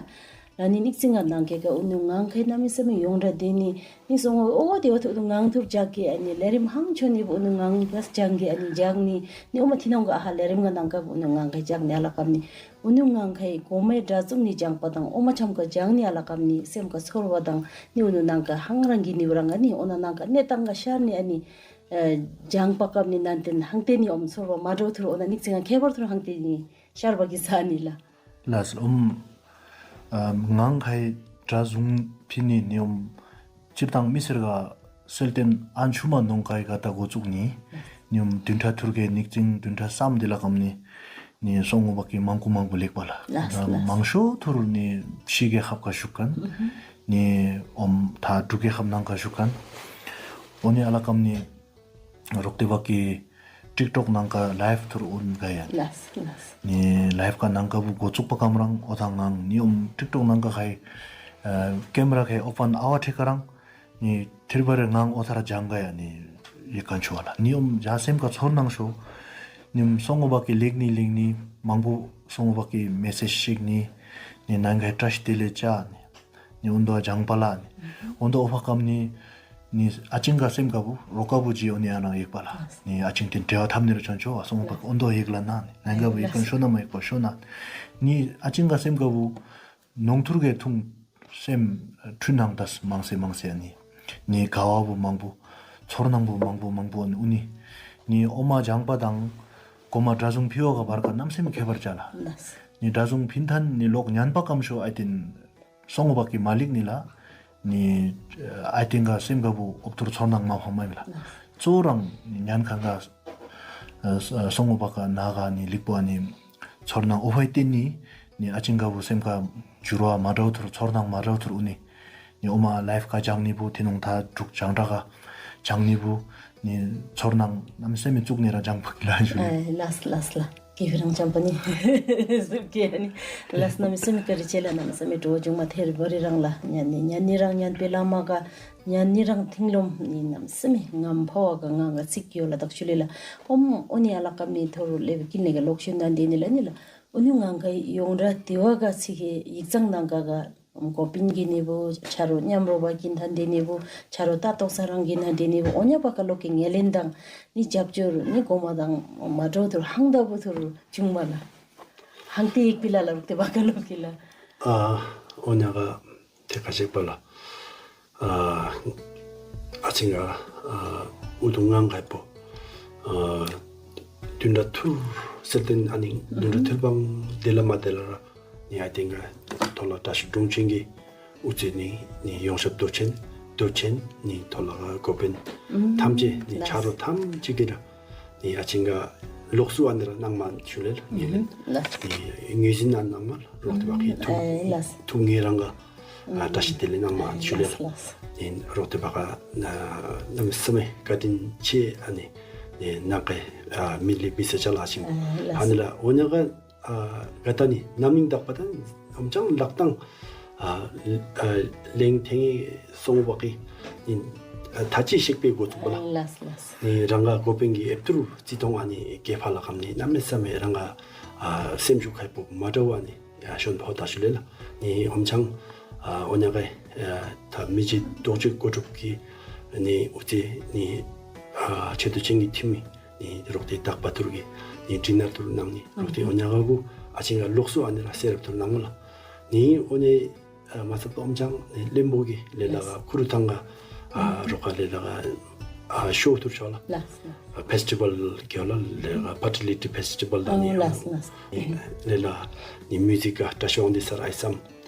ལ་ནི་ཉིག་ཙིང་ང་ནང་ཁའི་ཀ་ཨུ་ནུ་ངང་ཁའི་ནམ་སེ་མི་ཡོང་ར་དེ་ནི་ནི་སོང་ཨོ་དེ་བ་ཐུར་ངང་ཐུར་ཇག་གི་ཨ་ནི་ལེ་རིམ་ཧང་ཆོ་ནི་བུ་ཨུ་ནུ་ངང་ག་ཇག་གི་ཨ་ནི་ཇག་ནི་ནི་ཨོ་མ་ཐི་ནང་ག་ཨ་ཧ་ལེ་རིམ་ག་ནང་ཀ་བུ་ཨུ་ནུ་ངང་ཁའི་ཇག་ནི་ཨ་ལ་ཀམ་ནི། ཨུ་ནུ་ངང་ཁའི་གོ་མའི་དྲ་ཚུགས་ནི་ལྗང་པ་དང་ཨོ་མ་ཆམ་ཀ་ལྗང་ནི་ཨ་ལ་ཀམ་ནི་སེམས་ཀ་ཚོར་བ་དང་ནི་ཨུ་ནུ་ནང་ཀ་ཧང་རང་གི་ནི་བུ་རང་ཨ་ནི་ཨོ་ན་ནང་ཀ་གནས་སྟངས་ཀ་ཤར་ནི་ཨ་ནི་ལྗང་པ་ཀམ་ནི་ནན་ཏེན་ཧང་ཏེ་ནི་ཨོམ་ཚོར་བ་མ་འདྲཝ་ཐུར་ཨོ་ན་ཉིག་ཙིང་ང་ཁྱད་པར་ཐུར་ཧང་ཏེ་ནི་ཤར་བ་གི་ས་ནི་ལ། ལགས་སོ། ཨོམ་ངང་ཁའི་དྲ་ཚུགས་ཕི་ནི་ནི་ཨོམ་སྤྱིར་བཏང་མི་སེར་ག་སེལ་ཏེན་ཨན་ཆུ་མ་ནོང་ཁའི་ག་ད་འགོ་བཙུགས་ནི། ནི་ཨོམ་བདུན་ཕྲག་ཐུར་གའི་ཉིག་ཙིང་བདུན་ཕྲག་སམ་དེ་ལ་ཀམ་ནི་ནི་སོང་ངོ་བ་གི་མང་པོ་མང་པོ་ལེགས་པ་ལ། ལགས་སོ། མང་ཤོས་ཐུར་ནི་ཕྱི་རྒྱལ་ཁབ་ཀ་བཞུགས་མཁན། ནི་ཨོམ་ད་འབྲུག་རྒྱལ་ཁབ་ནང་ཀ་བཞུགས་མཁན། ཨོ་ནི་ཨ་ལ་ཀམ་ནི་རོག་ཏེ་བ་གི་ཊིག་ཊོག་ནང་ཀ་ལའིབ་ཐུར་ཨོན་ག་ཡ། ལགས་སོ། ལགས་སོ། ནི་ལའིབ་ཀ་ནང་ཀ་བུ་འགོ་བཙུགས་པ་ཀམ་རང་ཨོ་ཐང་ངང་ནི་ཨོམ་ཊིག་ཊོག་ནང་ཀ་ཁའི་ཀེམ་ར་ཁའི་ཨོ་པན་ཨ་བ་ཁྲེ་ཀ་རང་ནི་ཐེར་བ་རེ་ངང་ཨོ་ཐ་ར་ལྗང་ག་ཡ་ནི་ཡེ་ཀན་ཆུ་བ་ལ། ནི་ཨོམ་ཇ་སེམས་ཀ་ཚོར་སྣང་ཤོ། ནི་ཨོམ་སོང་ངོ་བ་གི་ལེགས་ནི་ལེགས་ནི་མང་པོ་སོང་ངོ་བ་གི་མེ་སེཇ་ཤིག་ནི་ནི་ནང་ཀའི་བཀྲ་ཤིས་བདེ་ལེགས་ཅ་ནི་ནི་ཨོན་དོ་ལྗང་པ་ལ་ནི་ཨོན་དོ་ཨོ་ཕ་ཀམ་ནི་ནི་ཨ་ཅིང་ག་སེམས་ཀ་བུ་རོ་ཀ་བུ་ཇི་ཨོ་ནི་ཨ་ནང་ཡེག་པ་ལ། ནི་ཨ་ཅིང་ཏེན་འབྲེལ་བ་འཐབ་ནི་རུ་ཆོན་ཆོ་བ་སོང་ངོ་བ་ཀ་ཨོན་དོ་ཡེག་ལ་ན་ནི་ནང་ཀ་བུ་ཡེག་ཀན་ཤོ་ན་མ་ཡེག་པ་ཤོ་ན། ནི་ཨ་ཅིང་ག་སེམས་ཀ་བུ་ནོང་ཐུར་གའི་ཐུང་སེམས་འཁྲུལ་སྣང་དས་མང་སེ་མང་སེ་ཨ་ནི། ནི་དགའ་བ་བུ་མང་པོ་ཚོར་སྣང་བུ་མང་པོ་མང་པོ་ཨ་ནི་ཨུ་ནི། ནི་ཨོ་མ་ལྗང་པ་དང་གོ་མ་དྲ་ཚུགས་ཕི་བ་ག་བར་ཀ་ནམ་སེམས་ཁྱད་པར་ཅ་ལ། ལགས་སོ། ནི་དྲ་ཚུགས་ཕིན་ཐན་ནི་ལོག་ཉན་པ་ཀམ་ཤོ་ཨའི་ཏེན་སོང་ངོ་བ་གི་མ་ལིག་ནི་ལ། ནི་ཨའི་ཏེན་ག་སེམས་ཀ་བུ་ཨོབ་ཐུར་ཚོར་སྣང་མ་ཕམ་མ་མི་ལ། ལགས་སོ། གཙོ་རང་ཉན་ཁན་ག་ཨ་སོང་ངོ་བ་ག་ནང་ག་ནི་ལིག་པ་ནི་ཚོར་སྣང་ཨོ་ཕའི་ཏེན་ནི་ནི་ཨ་ཅིང་ག་བུ་སེམས་ཀ་འགྱུར་བ་མ་འདྲཝ་ཐུར་ཚོར་སྣང་མ་འདྲཝ་ཐུར་ཨུ་ནི། ནི་ཨོ་མ་ལའིབ་ཀ་ཇང་ནི་བུ་ཐི་ནོང་ཐ་དྲུག་ཇང་དྲ་ག་ཇང་ནི་བུ་ནི་ཚོར་སྣང་ནམ་སེམས་མི་བཙུགས་ནི་ར་ཇང་བུ་གི་ལ་ཞུ་ནི། ཨ་ལགས་ལགས་ལགས། ཀེ་བི་རང་ཇང་པ་ནི་སུབ་ཀེ་ཨ་ནི་ལགས་ནམ་སེམས་མི་ཀ་རི་ཅེ་ལ་ནམ་སེམས་མི་འགྲོ་བ་ཇུང་མ་ཐེར་བ་རི་རང་ལ་ཉན་ནི་ཉན་ནི་རང་ཉན་པེ་ལ་མ་ག་ཉན་ནི་རང་ཐིང་ལོམ་ནི་ནམ་སེམས་མི་ངམ་ཕ་བ་ག་ང་ག་ཚིག་ཡོ་ལ་དག་ཆུ་ལེ་ལ་ཨོམ་ཨོ་ནི་ཨ་ལ་ཀམ་ནི་ཐོ་རུ་ལེ་བི་ཀིན་ནེ་ག་ལོག་ཤུན་ན་འདི་ནི་ལ་ནི་ལ། ཨུ་ནུ་ངང་ཁའི་ཡོང་ར་དེ་བ་ག་ཚིག་གི་ཡིག་ཚང་ནང་ག་ག་གོ་པིན་གི་ནི་བུ་ཆ་རོ་ཉམ་རོ་བ་གིན་ཐན་དེ་ནི་བུ་ཆ་རོ་ཏ་ཏོག་ས་རང་གིན་ཐན་དེ་ནི་བུ་ཨོ་ཉ་བ་ག་ལོག་གི་ངེ་ལེན་དང་ནི་རྒྱབ་སྐྱོར་ནི་གོ་མ་དང་མ་འགྲོ་ཐུར་ཧང་ད་བུ་ཐུར་བྱུང་བ་ལ། ཧང་ཏེ་ཡིག་པི་ལ་ལ་རུག་ཏེ་བ་ག་ལོག་གི་ལ། ཨ་ཨོ་ཉ་ག་ཏེ་ཁ་ཤེག་པ་ལ། ཨ་ཨ་ཅིང་ག་ཨ་ཨུ་ཐུ་ངང་ཁའི་པོ་ཨ་དུན་དྲ་ཐུར་སེར་ཏེན་ཨ་ནི་དུན་དྲ་ཐུར་བང་དེ་ལ་མ་དེ་ལ་ར་ནི་ཨའི་ཏེན་ག་ཐོ་ལ་དྲ་ཤུ་དྲུང་ཆེན་གི་ཨུ་ཙི་ནི་ནི་ཡོངས་ཁྱབ་མདོ་ཆེན་མདོ་ཆེན་ནི་ཐོ་ལ་ག་གོ་པེན་ཐམས་ཅད་ནི་ཆ་རོ་ཐམས་ཅད་ཀྱི་ར་ནི་ཨ་ཅིང་ག་ལོགས་སུ་ཨ་ནི་ར་ནང་མ་ཞུ་ལེ་ལ་ནི་ལེ་ནི་ངོས་འཛིན་ཨ་ནང་མ་ལ་རོག་ཏེ་བ་གི་ཐུགས་ཐུགས་ངེ་རང་ག་ཨ་བཀྲ་ཤིས་བདེ་ལེགས་གནང་མ་ཞུ་ལེ་ལགས། ཨིན་རོག་ཏེ་བ་ག་ནམ་སེམས་བཀའ་དྲིན་ཆེ་ཨ་ནི་ནང་གི་མི་ལི་བི་ས་ཅ་ལ་ཞིང་ཨ་ནི་ལ་འོ་ཉ་ག་ག་ད་ནི་ནམ་ནིང་དག་པ་དང་ཨམ་ཅང་ལག་དང་ལེང་ཐེང་སོང་བ་གི་ཨིན་ཐ་ཅི་ཤིག་པའི་འགོ་ཚུགས་པ་ལ་ནི་རང་ག་གོ་པེན་གི་ཨེབ་ཏུ་རུ་རྩི་མཐོང་ཨ་ནི་སྐྱེ་འཕེལ་ལ་ཁམ་ནི་ནམ་སེམས་རང་ག་སེམས་ཤུགས་ཁ་པོ་མ་འདྲ་བ་ནི། ཡ་ཤོན་ཕོ་ད་ཞུ་ལེ་ལ། ནི་ཨོམ་ཆང་ཨ་ཨོ་ཉ་ག་ཨ་ད་མི་རྗེ་རྡོ་རྗེ་གོ་ཁྲུབ་ཀྱི་ནི་ཨུ་ཙི་ནི་ཨ་ཆེ་དུ་ཅན་གྱི་ཐིམ་ནི་རོག་ཏེ་དག་པ་ཐུར་གྱི་ནི་ཌི་ནར་ཐུར་གནང་ནི་རོག་ཏེ་ཨོ་ཉ་ག་གུ་ཨ་ཅིང་ག་ལོགས་སུ་ཨ་ནི་ར་སེ་རབ་ཐུར་གནང་ལ། ནི་ཨོ་ནི་ཨ་མ་ཚབ་ཏུ་ཨོམ་ཆང་ནི་ལེམ་བོ་གི་ལེ་ལ་ག་ཁུ་རུ་ཐང་ག་ཨ་རོག་ག་ལེ་ལ་ག་ཨ་ཤོ་ཐུར་ཤོ་ལ། ལགས། ཨ་ཕེསི་ཊི་བཱལ་གི་ལ་ལེ་ལ་ཕར་ཊི་ལི་ཊི་ཕེསི་ཊི་བཱལ་ད་ནི། ཨོ་ལགས་ལགས། ལེ་ལ་ནི་མིའུ་ཟིག་ག་བཀྲ་ཤིས་དབང་འདུས་སར་ཨའི་སམ་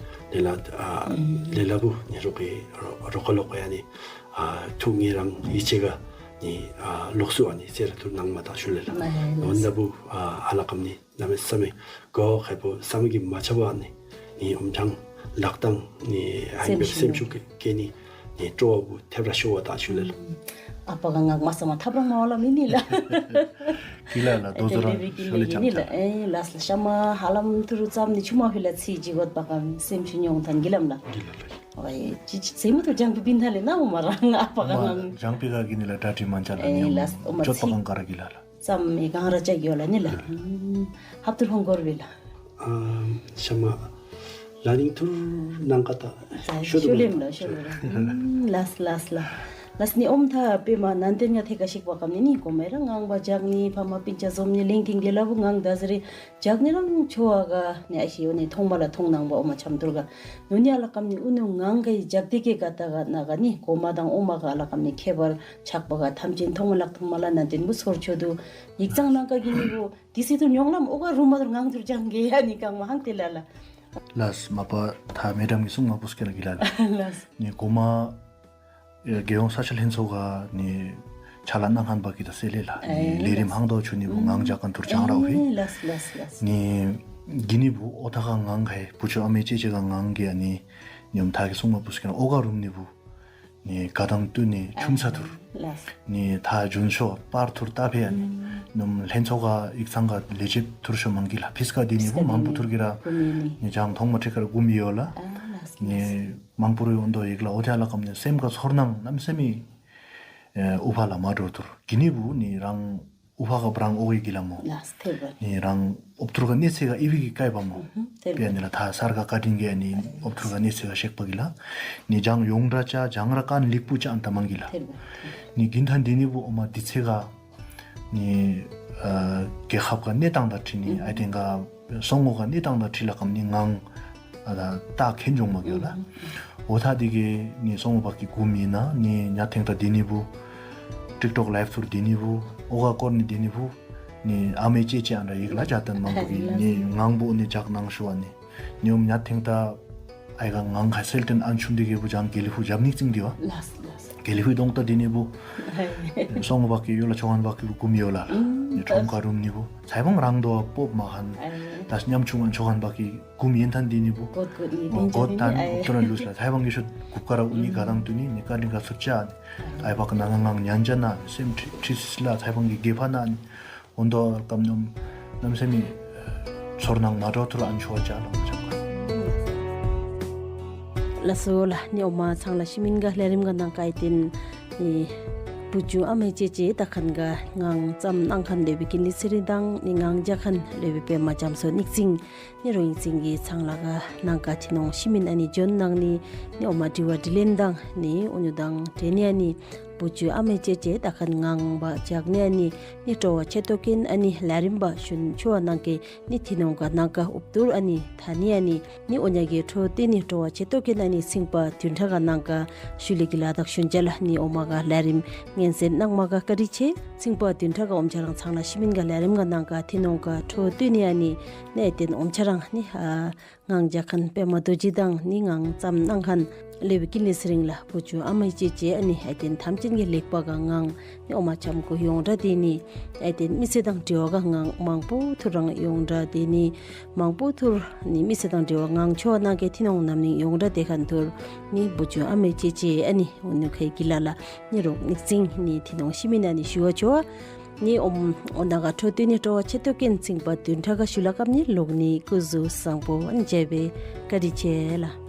ལེ་ལ་ཨ་ལེ་ལ་བུ་ནི་རོག་གི་རོག་ག་ལོག་ག་ཡ་ནི་ཨ་ཐུགས་ངེ་རང་ཡིད་ཆེས་ག་ ནི་ཨ་ལོགས་སུ་ཨ་ནི་གསོལ་རས་ཐུར་གནང་མ་ད་ཞུ་ལེ་ལགས། ཨ་ལགས། འོ་ན་བུ་ཨ་ཨ་ལ་ཀམ་ནི་གནམ་མེད་ས་མེད་གོ་ཁེ་པོ་བསམ་གྱིས་མ་ཆོད་པ་ནི་ནི་ཨོམ་ཆང་ལག་དང་ནི་ཨ་ནི་སེམས་ཤུགས་སེམས་ཤུགས་སྐྱེད་ནི་ནི་སྤྲོ་བ་བུ་ཐེབས་ར་ཤོར་བ་ད་ཞུ་ལེ་ལགས། ཨ་པ་ག་ང་མ་ས་མ་ཐབ་རང་མ་བ་ལ་མི་ནི་ལགས། གི་ལ་ལགས་དོ་དོ་རང་ཤོ་ལེ་ཅང་ནི་ལགས། ཨེ་ལགས་ལགས་ཤ་མ་ཧ་ལམ་ཐུར་ཙམ་ནི་ཆུ་མ་ཕི་ལ་ཚི་ཇི་གོད་པ་གམ་སེམས་ཤུགས་ཉོང་ཐན་གི་ལམ་ལགས། གི་ལ་ལགས། ཨོ་ཨེ་ཅི་ཅི་ཟེ་མ་ཐུར་ཇང་པི་པིན་ཐ་ལེ་ན་འོ་མ་རང་ཨ་པ་ག་ང་ཇང་པི་ག་གི་ནི་ལགས་གྲ་སྒྲིག་མ་ཅ་ལགས་ཨེ་ནི་ལགས་འོ་མ་ཅོད་པ་ཚི་གང་ག་ར་གི་ལ་ལགས། ཙམ་མི་གང་ར་ཅག་ཡོད་ལ་ནི་ལགས། ཧབ་ཐུར་ཧོང་གོར་བི་ལགས། ཨ་ཤ་མ་ལ་རིང་ཐུར་ནང་ཀ་ད་ཤོ་ལེམ་ལགས་ཤོ་ལེམ་ལགས། ལགས་ལགས་ལགས། ལགས་ནི་ཨོམ་ཐ་པེ་མ་ནན་ཏན་ང་ཐེ་ཀ་ཤིག་པ་ཀམ་ནི་ནི་གོ་མེ་ར་ངང་པ་ཇག་ནི་ཕ་མ་པིན་ཅ་ཛོམ་ནི་ལིང་ཐིང་དེ་ལ་བུ་ངང་ད་ཟེ་རེ་ཇག་ནི་རང་ཆོ་བ་ག་ནི་ཨ་ཤི་ཡོ་ནི་ཐོང་མ་ལ་ཐོང་ནང་པ་ཨོ་མ་ཆམ་ཐུར་ག་ནུ་ནི་ཨ་ལ་ཀམ་ནི་ཨུ་ནུ་ངང་ག་ཡི་ཇག་དེ་ཀེ་ག་ད་ག་ན་ག་ནི་གོ་མ་དང་ཨོ་མ་ག་ཨ་ལ་ཀམ་ནི་ཁེ་བར་ཆག་པ་ག་ཐམས་ཅད་ཐོང་མ་ལག་ཐོང་མ་ལ་ནན་ཏན་བུ་སོར་ཆོ་དུ་ཡིག་ཚང་ནང་ཀ་གི་ནི་བུ་དི་སི་ཐུར་ཉོང་ལམ་ཨོ་ག་རུ་མ་ཐུར་ངང་ཐུར་ཅང་གེ་ཡ་ནི་གང་མ་ཧང་ཏེ་ལ་ལ། ལགས་མ་པ་ཐ་མེ་ཌམ་གི་གསུང་མ་པུས་ཀེ་ན་གི་ལ་ལ། ལགས། ནི་གོ་མ་རྒྱལ་ཡོངས་ས་ཆ་ལྷན་ཚོགས་ག་ནི་ཕྱག་ལཱ་གནང་ཁན་པ་གི་ད་སེ་ལེ་ལ། ཨེ་ནི་ལས་རིམ་ལགས། ཧང་དོ་ཆུ་ནི་བུ་ངང་ཇག་ཁན་ཐུར་ཅང་ར་ཨོ་ཧི། ཨེ་ལགས་ལགས་ལགས། ནི་གི་ནི་བུ་ཨོ་ཐ་ག་ངང་ག་ཧེ་བུ་ཆུ་ཨ་མེ་ཅེ་ཅེ་ག་ངང་གི་ཨ་ནི་ཉམ་ཐ་གི་གསུང་མ་པུས་ཀེ་ན་ཨོ་ག་རུམ་ནི་བུ། ནི་ག་དང་ཏུ་ནི་ཆུམ་ས་ཐུར། ལགས། ནི་ཐ་ཇུན་ཤོ་པར་ཐུར་ཏ་ཕེ་ཡ་ནི། ནུམ་ལྷན་ཚོགས་ག་ཡིག་ཚང་ག་ལེ་ཇེབ་ཐུར་ཤོ་མང་གི་ལ་ཕིས་ཀ་དི་ནི་བུ་མང་པུ་ཐུར་གི་ར། ནི་ཇང་ཐོང་མ་ཁྲི་ཀར་གུམ་ཡོ་ལ། ནི་མང་པུ་རུ་ཡོན་དོ་ཡིག་ལ་ཨོ་ཐ་ལ་ཀམ་ནི་སེམས་ག་ཚོར་སྣང་ནམ་སེ་མི་ཨུ་ཕ་ལ་མ་འགྲོ་ཐུར་གི་ནི་བུ་ནི་རང་ཨུ་ཕ་ག་བྲང་ཨོ་གི་གི་ལ་མོ། ལགས་ཐེ་བ། ནི་རང་ཨོབ་ཐུར་ག་གནས་ཚེ་ག་ཨི་བི་གི་ཀའི་བ་མོ། ཐེ་བ། པེ་ནི་ལ་ཐ་སར་ག་ཀ་ཏིང་གི་ནི་ཨོབ་ཐུར་ག་གནས་ཚེ་ག་ཤེག་པ་གི་ལ། ནི་ཇང་ཡོང་དྲ་ཅ་ཇང་ར་ཀན་ལིག་པུ་ཅ་ཨན་ཏ་མང་གི་ལ། ཐེ་བ། ནི་གིན་ཐན་དི་ནི་བུ་ཨོ་མ་དི་ཚེ་ག་ནི་ཨ་གེ་ཁབ་ག་གནས་སྟངས་ད་ཁྲི་ནི་ཨ་ཏེང་ག་སོང་ངོ་ག་གནས་སྟངས་དང་འཁྲིལ་ལ་ཀམ་ནི་ངང་ཨ་ད་ད་ཁེན་འཇོང་མ་གི་ལ། ཨོ་ཐ་དི་གི་ནི་སོང་ངོ་བ་གི་གུམ་ཨིན་ན་ནི་ཉ་ཐེང་ད་དི་ནི་བུ་ཊིག་ཊོག་ལའིབ་ཐུར་དི་ནི་བུ་ཨོ་ག་སྐོར་ནི་དི་ནི་བུ་ནི་ཨ་མེ་ཅེ་ཅེ་ཨན་ར་ཡིག་ལ་ཇ་ཏན་མང་པོ་གི་ནི་ངང་བུ་ནི་ཇག་ནང་ཤུ་བ་ནི་ནི་ཨོམ་ཉ་ཐེང་ད་ཨའི་ག་ངང་ཁ་སེལ་ཏེན་ཨན་ཆུམ་དི་གི་བུ་ཇང་གེ་ལི་ཧུ་ཇབ་ནིག་ཙིང་དི་བ། ལགས་ལགས། གེ་ལི་ཧུ་དོང་ད་དི་ནི་བུ་སོང་ངོ་བ་གི་ཡོ་ལ་ཆོ་ཁན་བ་གི་བུ་གུམ་ཡོ་ལ་ལ་ནི་ཁྲོང་ཀ་རུམ་ནི་བུ་ཚའི་བང་རང་དོ་བ་པོབ་མ་ཁན་ད་ཉམ་ཆུང་ཨན་ཆོ་ཁན་བ་གི་གུམ་ཡེན་ཐན་དི་ནི་བུ་གོད་གོད་ནི་གོད་ཐན་ཨོབ་ཐུར་ལུས་ལ་ཚའི་བང་གི་ཤོད་གུབ་ཀ་ར་ཨུ་ནི་ག་དང་ཏུ་ནི་ནི་ཀ་ནི་ག་ཚུར་ཅ་ནི་ཨའི་བ་གི་ནང་ངང་ཉན་ཅ་ན་སེམས་ཁྲི་སིས་ལ་ཚའི་བང་གི་གེ་ཕ་ན་ནི་འོན་དོ་ཀམ་ནོམ་ནམ་སེ་མི་ཚོར་སྣང་མ་འདྲ་ཐུར་ཨན་ཆོ་ཅ་ལོ་ཅ་ག། ལགས་སོ་ལགས། ནི་ཨོ་མ་ཚང་ལ་ཤི་མིན་ག་ལས་རིམ་ག་ནང་ཀའི་ཏེན་ནི་བུ་ཆུང་ཨ་མེ་ཅེ་ཅེ་ད་ཁན་ག་ངང་ཙམ་ནང་ཁན་ལེ་བི་ཀིན་ལི་སི་རི་དང་ནི་ངང་ཇ་ཁན་ལེ་བི་པེ་མ་ཅམ་སོ་ནིག་ཙིང་ནི་རོ་ཡིན་ཙིང་གི་ཚང་ལ་ག་ནང་ཀ་ཐི་ནོང་ཤི་མིན་ཨ་ནི་ཇོན་ནང་ནི་ནི་ཨོ་མ་དྲི་བ་དྲི་ལེན་དང་ནི་ཨོ་ནུ་དང་དྲེ་ནི་ཨ་ནི་བུ་ཆུང་ཨ་མེ་ཅེ་ཅེ་ད་ཁན་ངང་བ་ཇག་ནི་ཨ་ནི་ནི་སྤྲོ་བ་ཆེ་ཏོག་ཀིན་ཨ་ནི་ལས་རིམ་བ་ཤུན་ཆུ་བ་ནང་ཀེ་ནི་ཐི་ནོང་ག་ནང་ཀ་ཨུབ་ཏུར་ཨ་ནི་ཐ་ནི་ཨ་ནི་ནི་ཨོ་ཉ་གི་ཁྲོ་ཏི་ནི་སྤྲོ་བ་ཆེ་ཏོག་ཀིན་ཨ་ནི་སིང་པ་དུན་ཁྲ་ག་ནང་ཀ་ཤུ་ལི་གི་ལ་དག་ཤུན་ཅ་ལ་ནི་ཨོ་མ་ག་ལས་རིམ་ངན་སེན་ནང་མ་ག་བཀའ་དྲིན་ཆེ། སིང་པ་དུན་ཁྲ་ག་ཨོམ་ཆ་རང་ཚང་ལ་ཤི་མིན་ག་ལས་རིམ་ག་ནང་ཀ་ཐི་ནོང་ག་ཁྲོ་ཏི་ནི་ཨ་ནི་ནི་ཨེ་ཏེན་ཨོམ་ཆ་རང་ནི་ཨ་ངང་ཇ་ཁན་པེ་མ་རྡོ་རྗེ་དང་ནི་ངང་ཙམ་ནང་ཁན་ལེ་བི་ཀིན་ལི་སི་རིང་ལ་བུ་ཆུང་ཨ་མེ་ཅེ་ཅེ་ཨ་ནི་ཨེ་ཏེན་ཐམས་ཅད་ཀྱི་ལེགས་པ་ག་ངང་ནི་ཨོ་མ་ཆམ་གོ་ཡོང་དྲ་དེ་ནི་ཨེ་ཏེན་མི་ཚེ་དང་འབྲེལ་བ་ག་ངང་མང་པོ་ཐུར་རང་ཡོང་དྲ་དེ་ནི་མང་པོ་ཐུར་ནི་མི་ཚེ་དང་འབྲེལ་བ་ངང་ཆོ་ནང་ཀེ་ཐི་ནོང་ནམ་ནིང་ཡོང་དྲ་དེ་ཁན་ཐུར་ནི་བུ་ཆུང་ཨ་མེ་ཅེ་ཅེ་ཨ་ནི་ཨོ་ནུ་ཁའི་གི་ལ་ལ་ནི་རོག་ནིག་ཙིང་ནི་ཐི་ནོང་ཤི་མིན་ཨ་ནི་ཤུ་བ་ཆོ་ནི་ཨོམ་ཨོ་ན་ག་ཁྲོ་ཏི་ནི་སྤྲོ་བ་ཆེ་ཏོག་ཀིན་སིང་པ་དུན་ཁྲ་ག་ཤུ་ལ་ཀམ་ནི་ལོག་ནི་སྐུ་གཟུགས་བཟང་པོ་ཨན་ཇེ་བེ་བཀའ་དྲིན་ཆེ་ལ།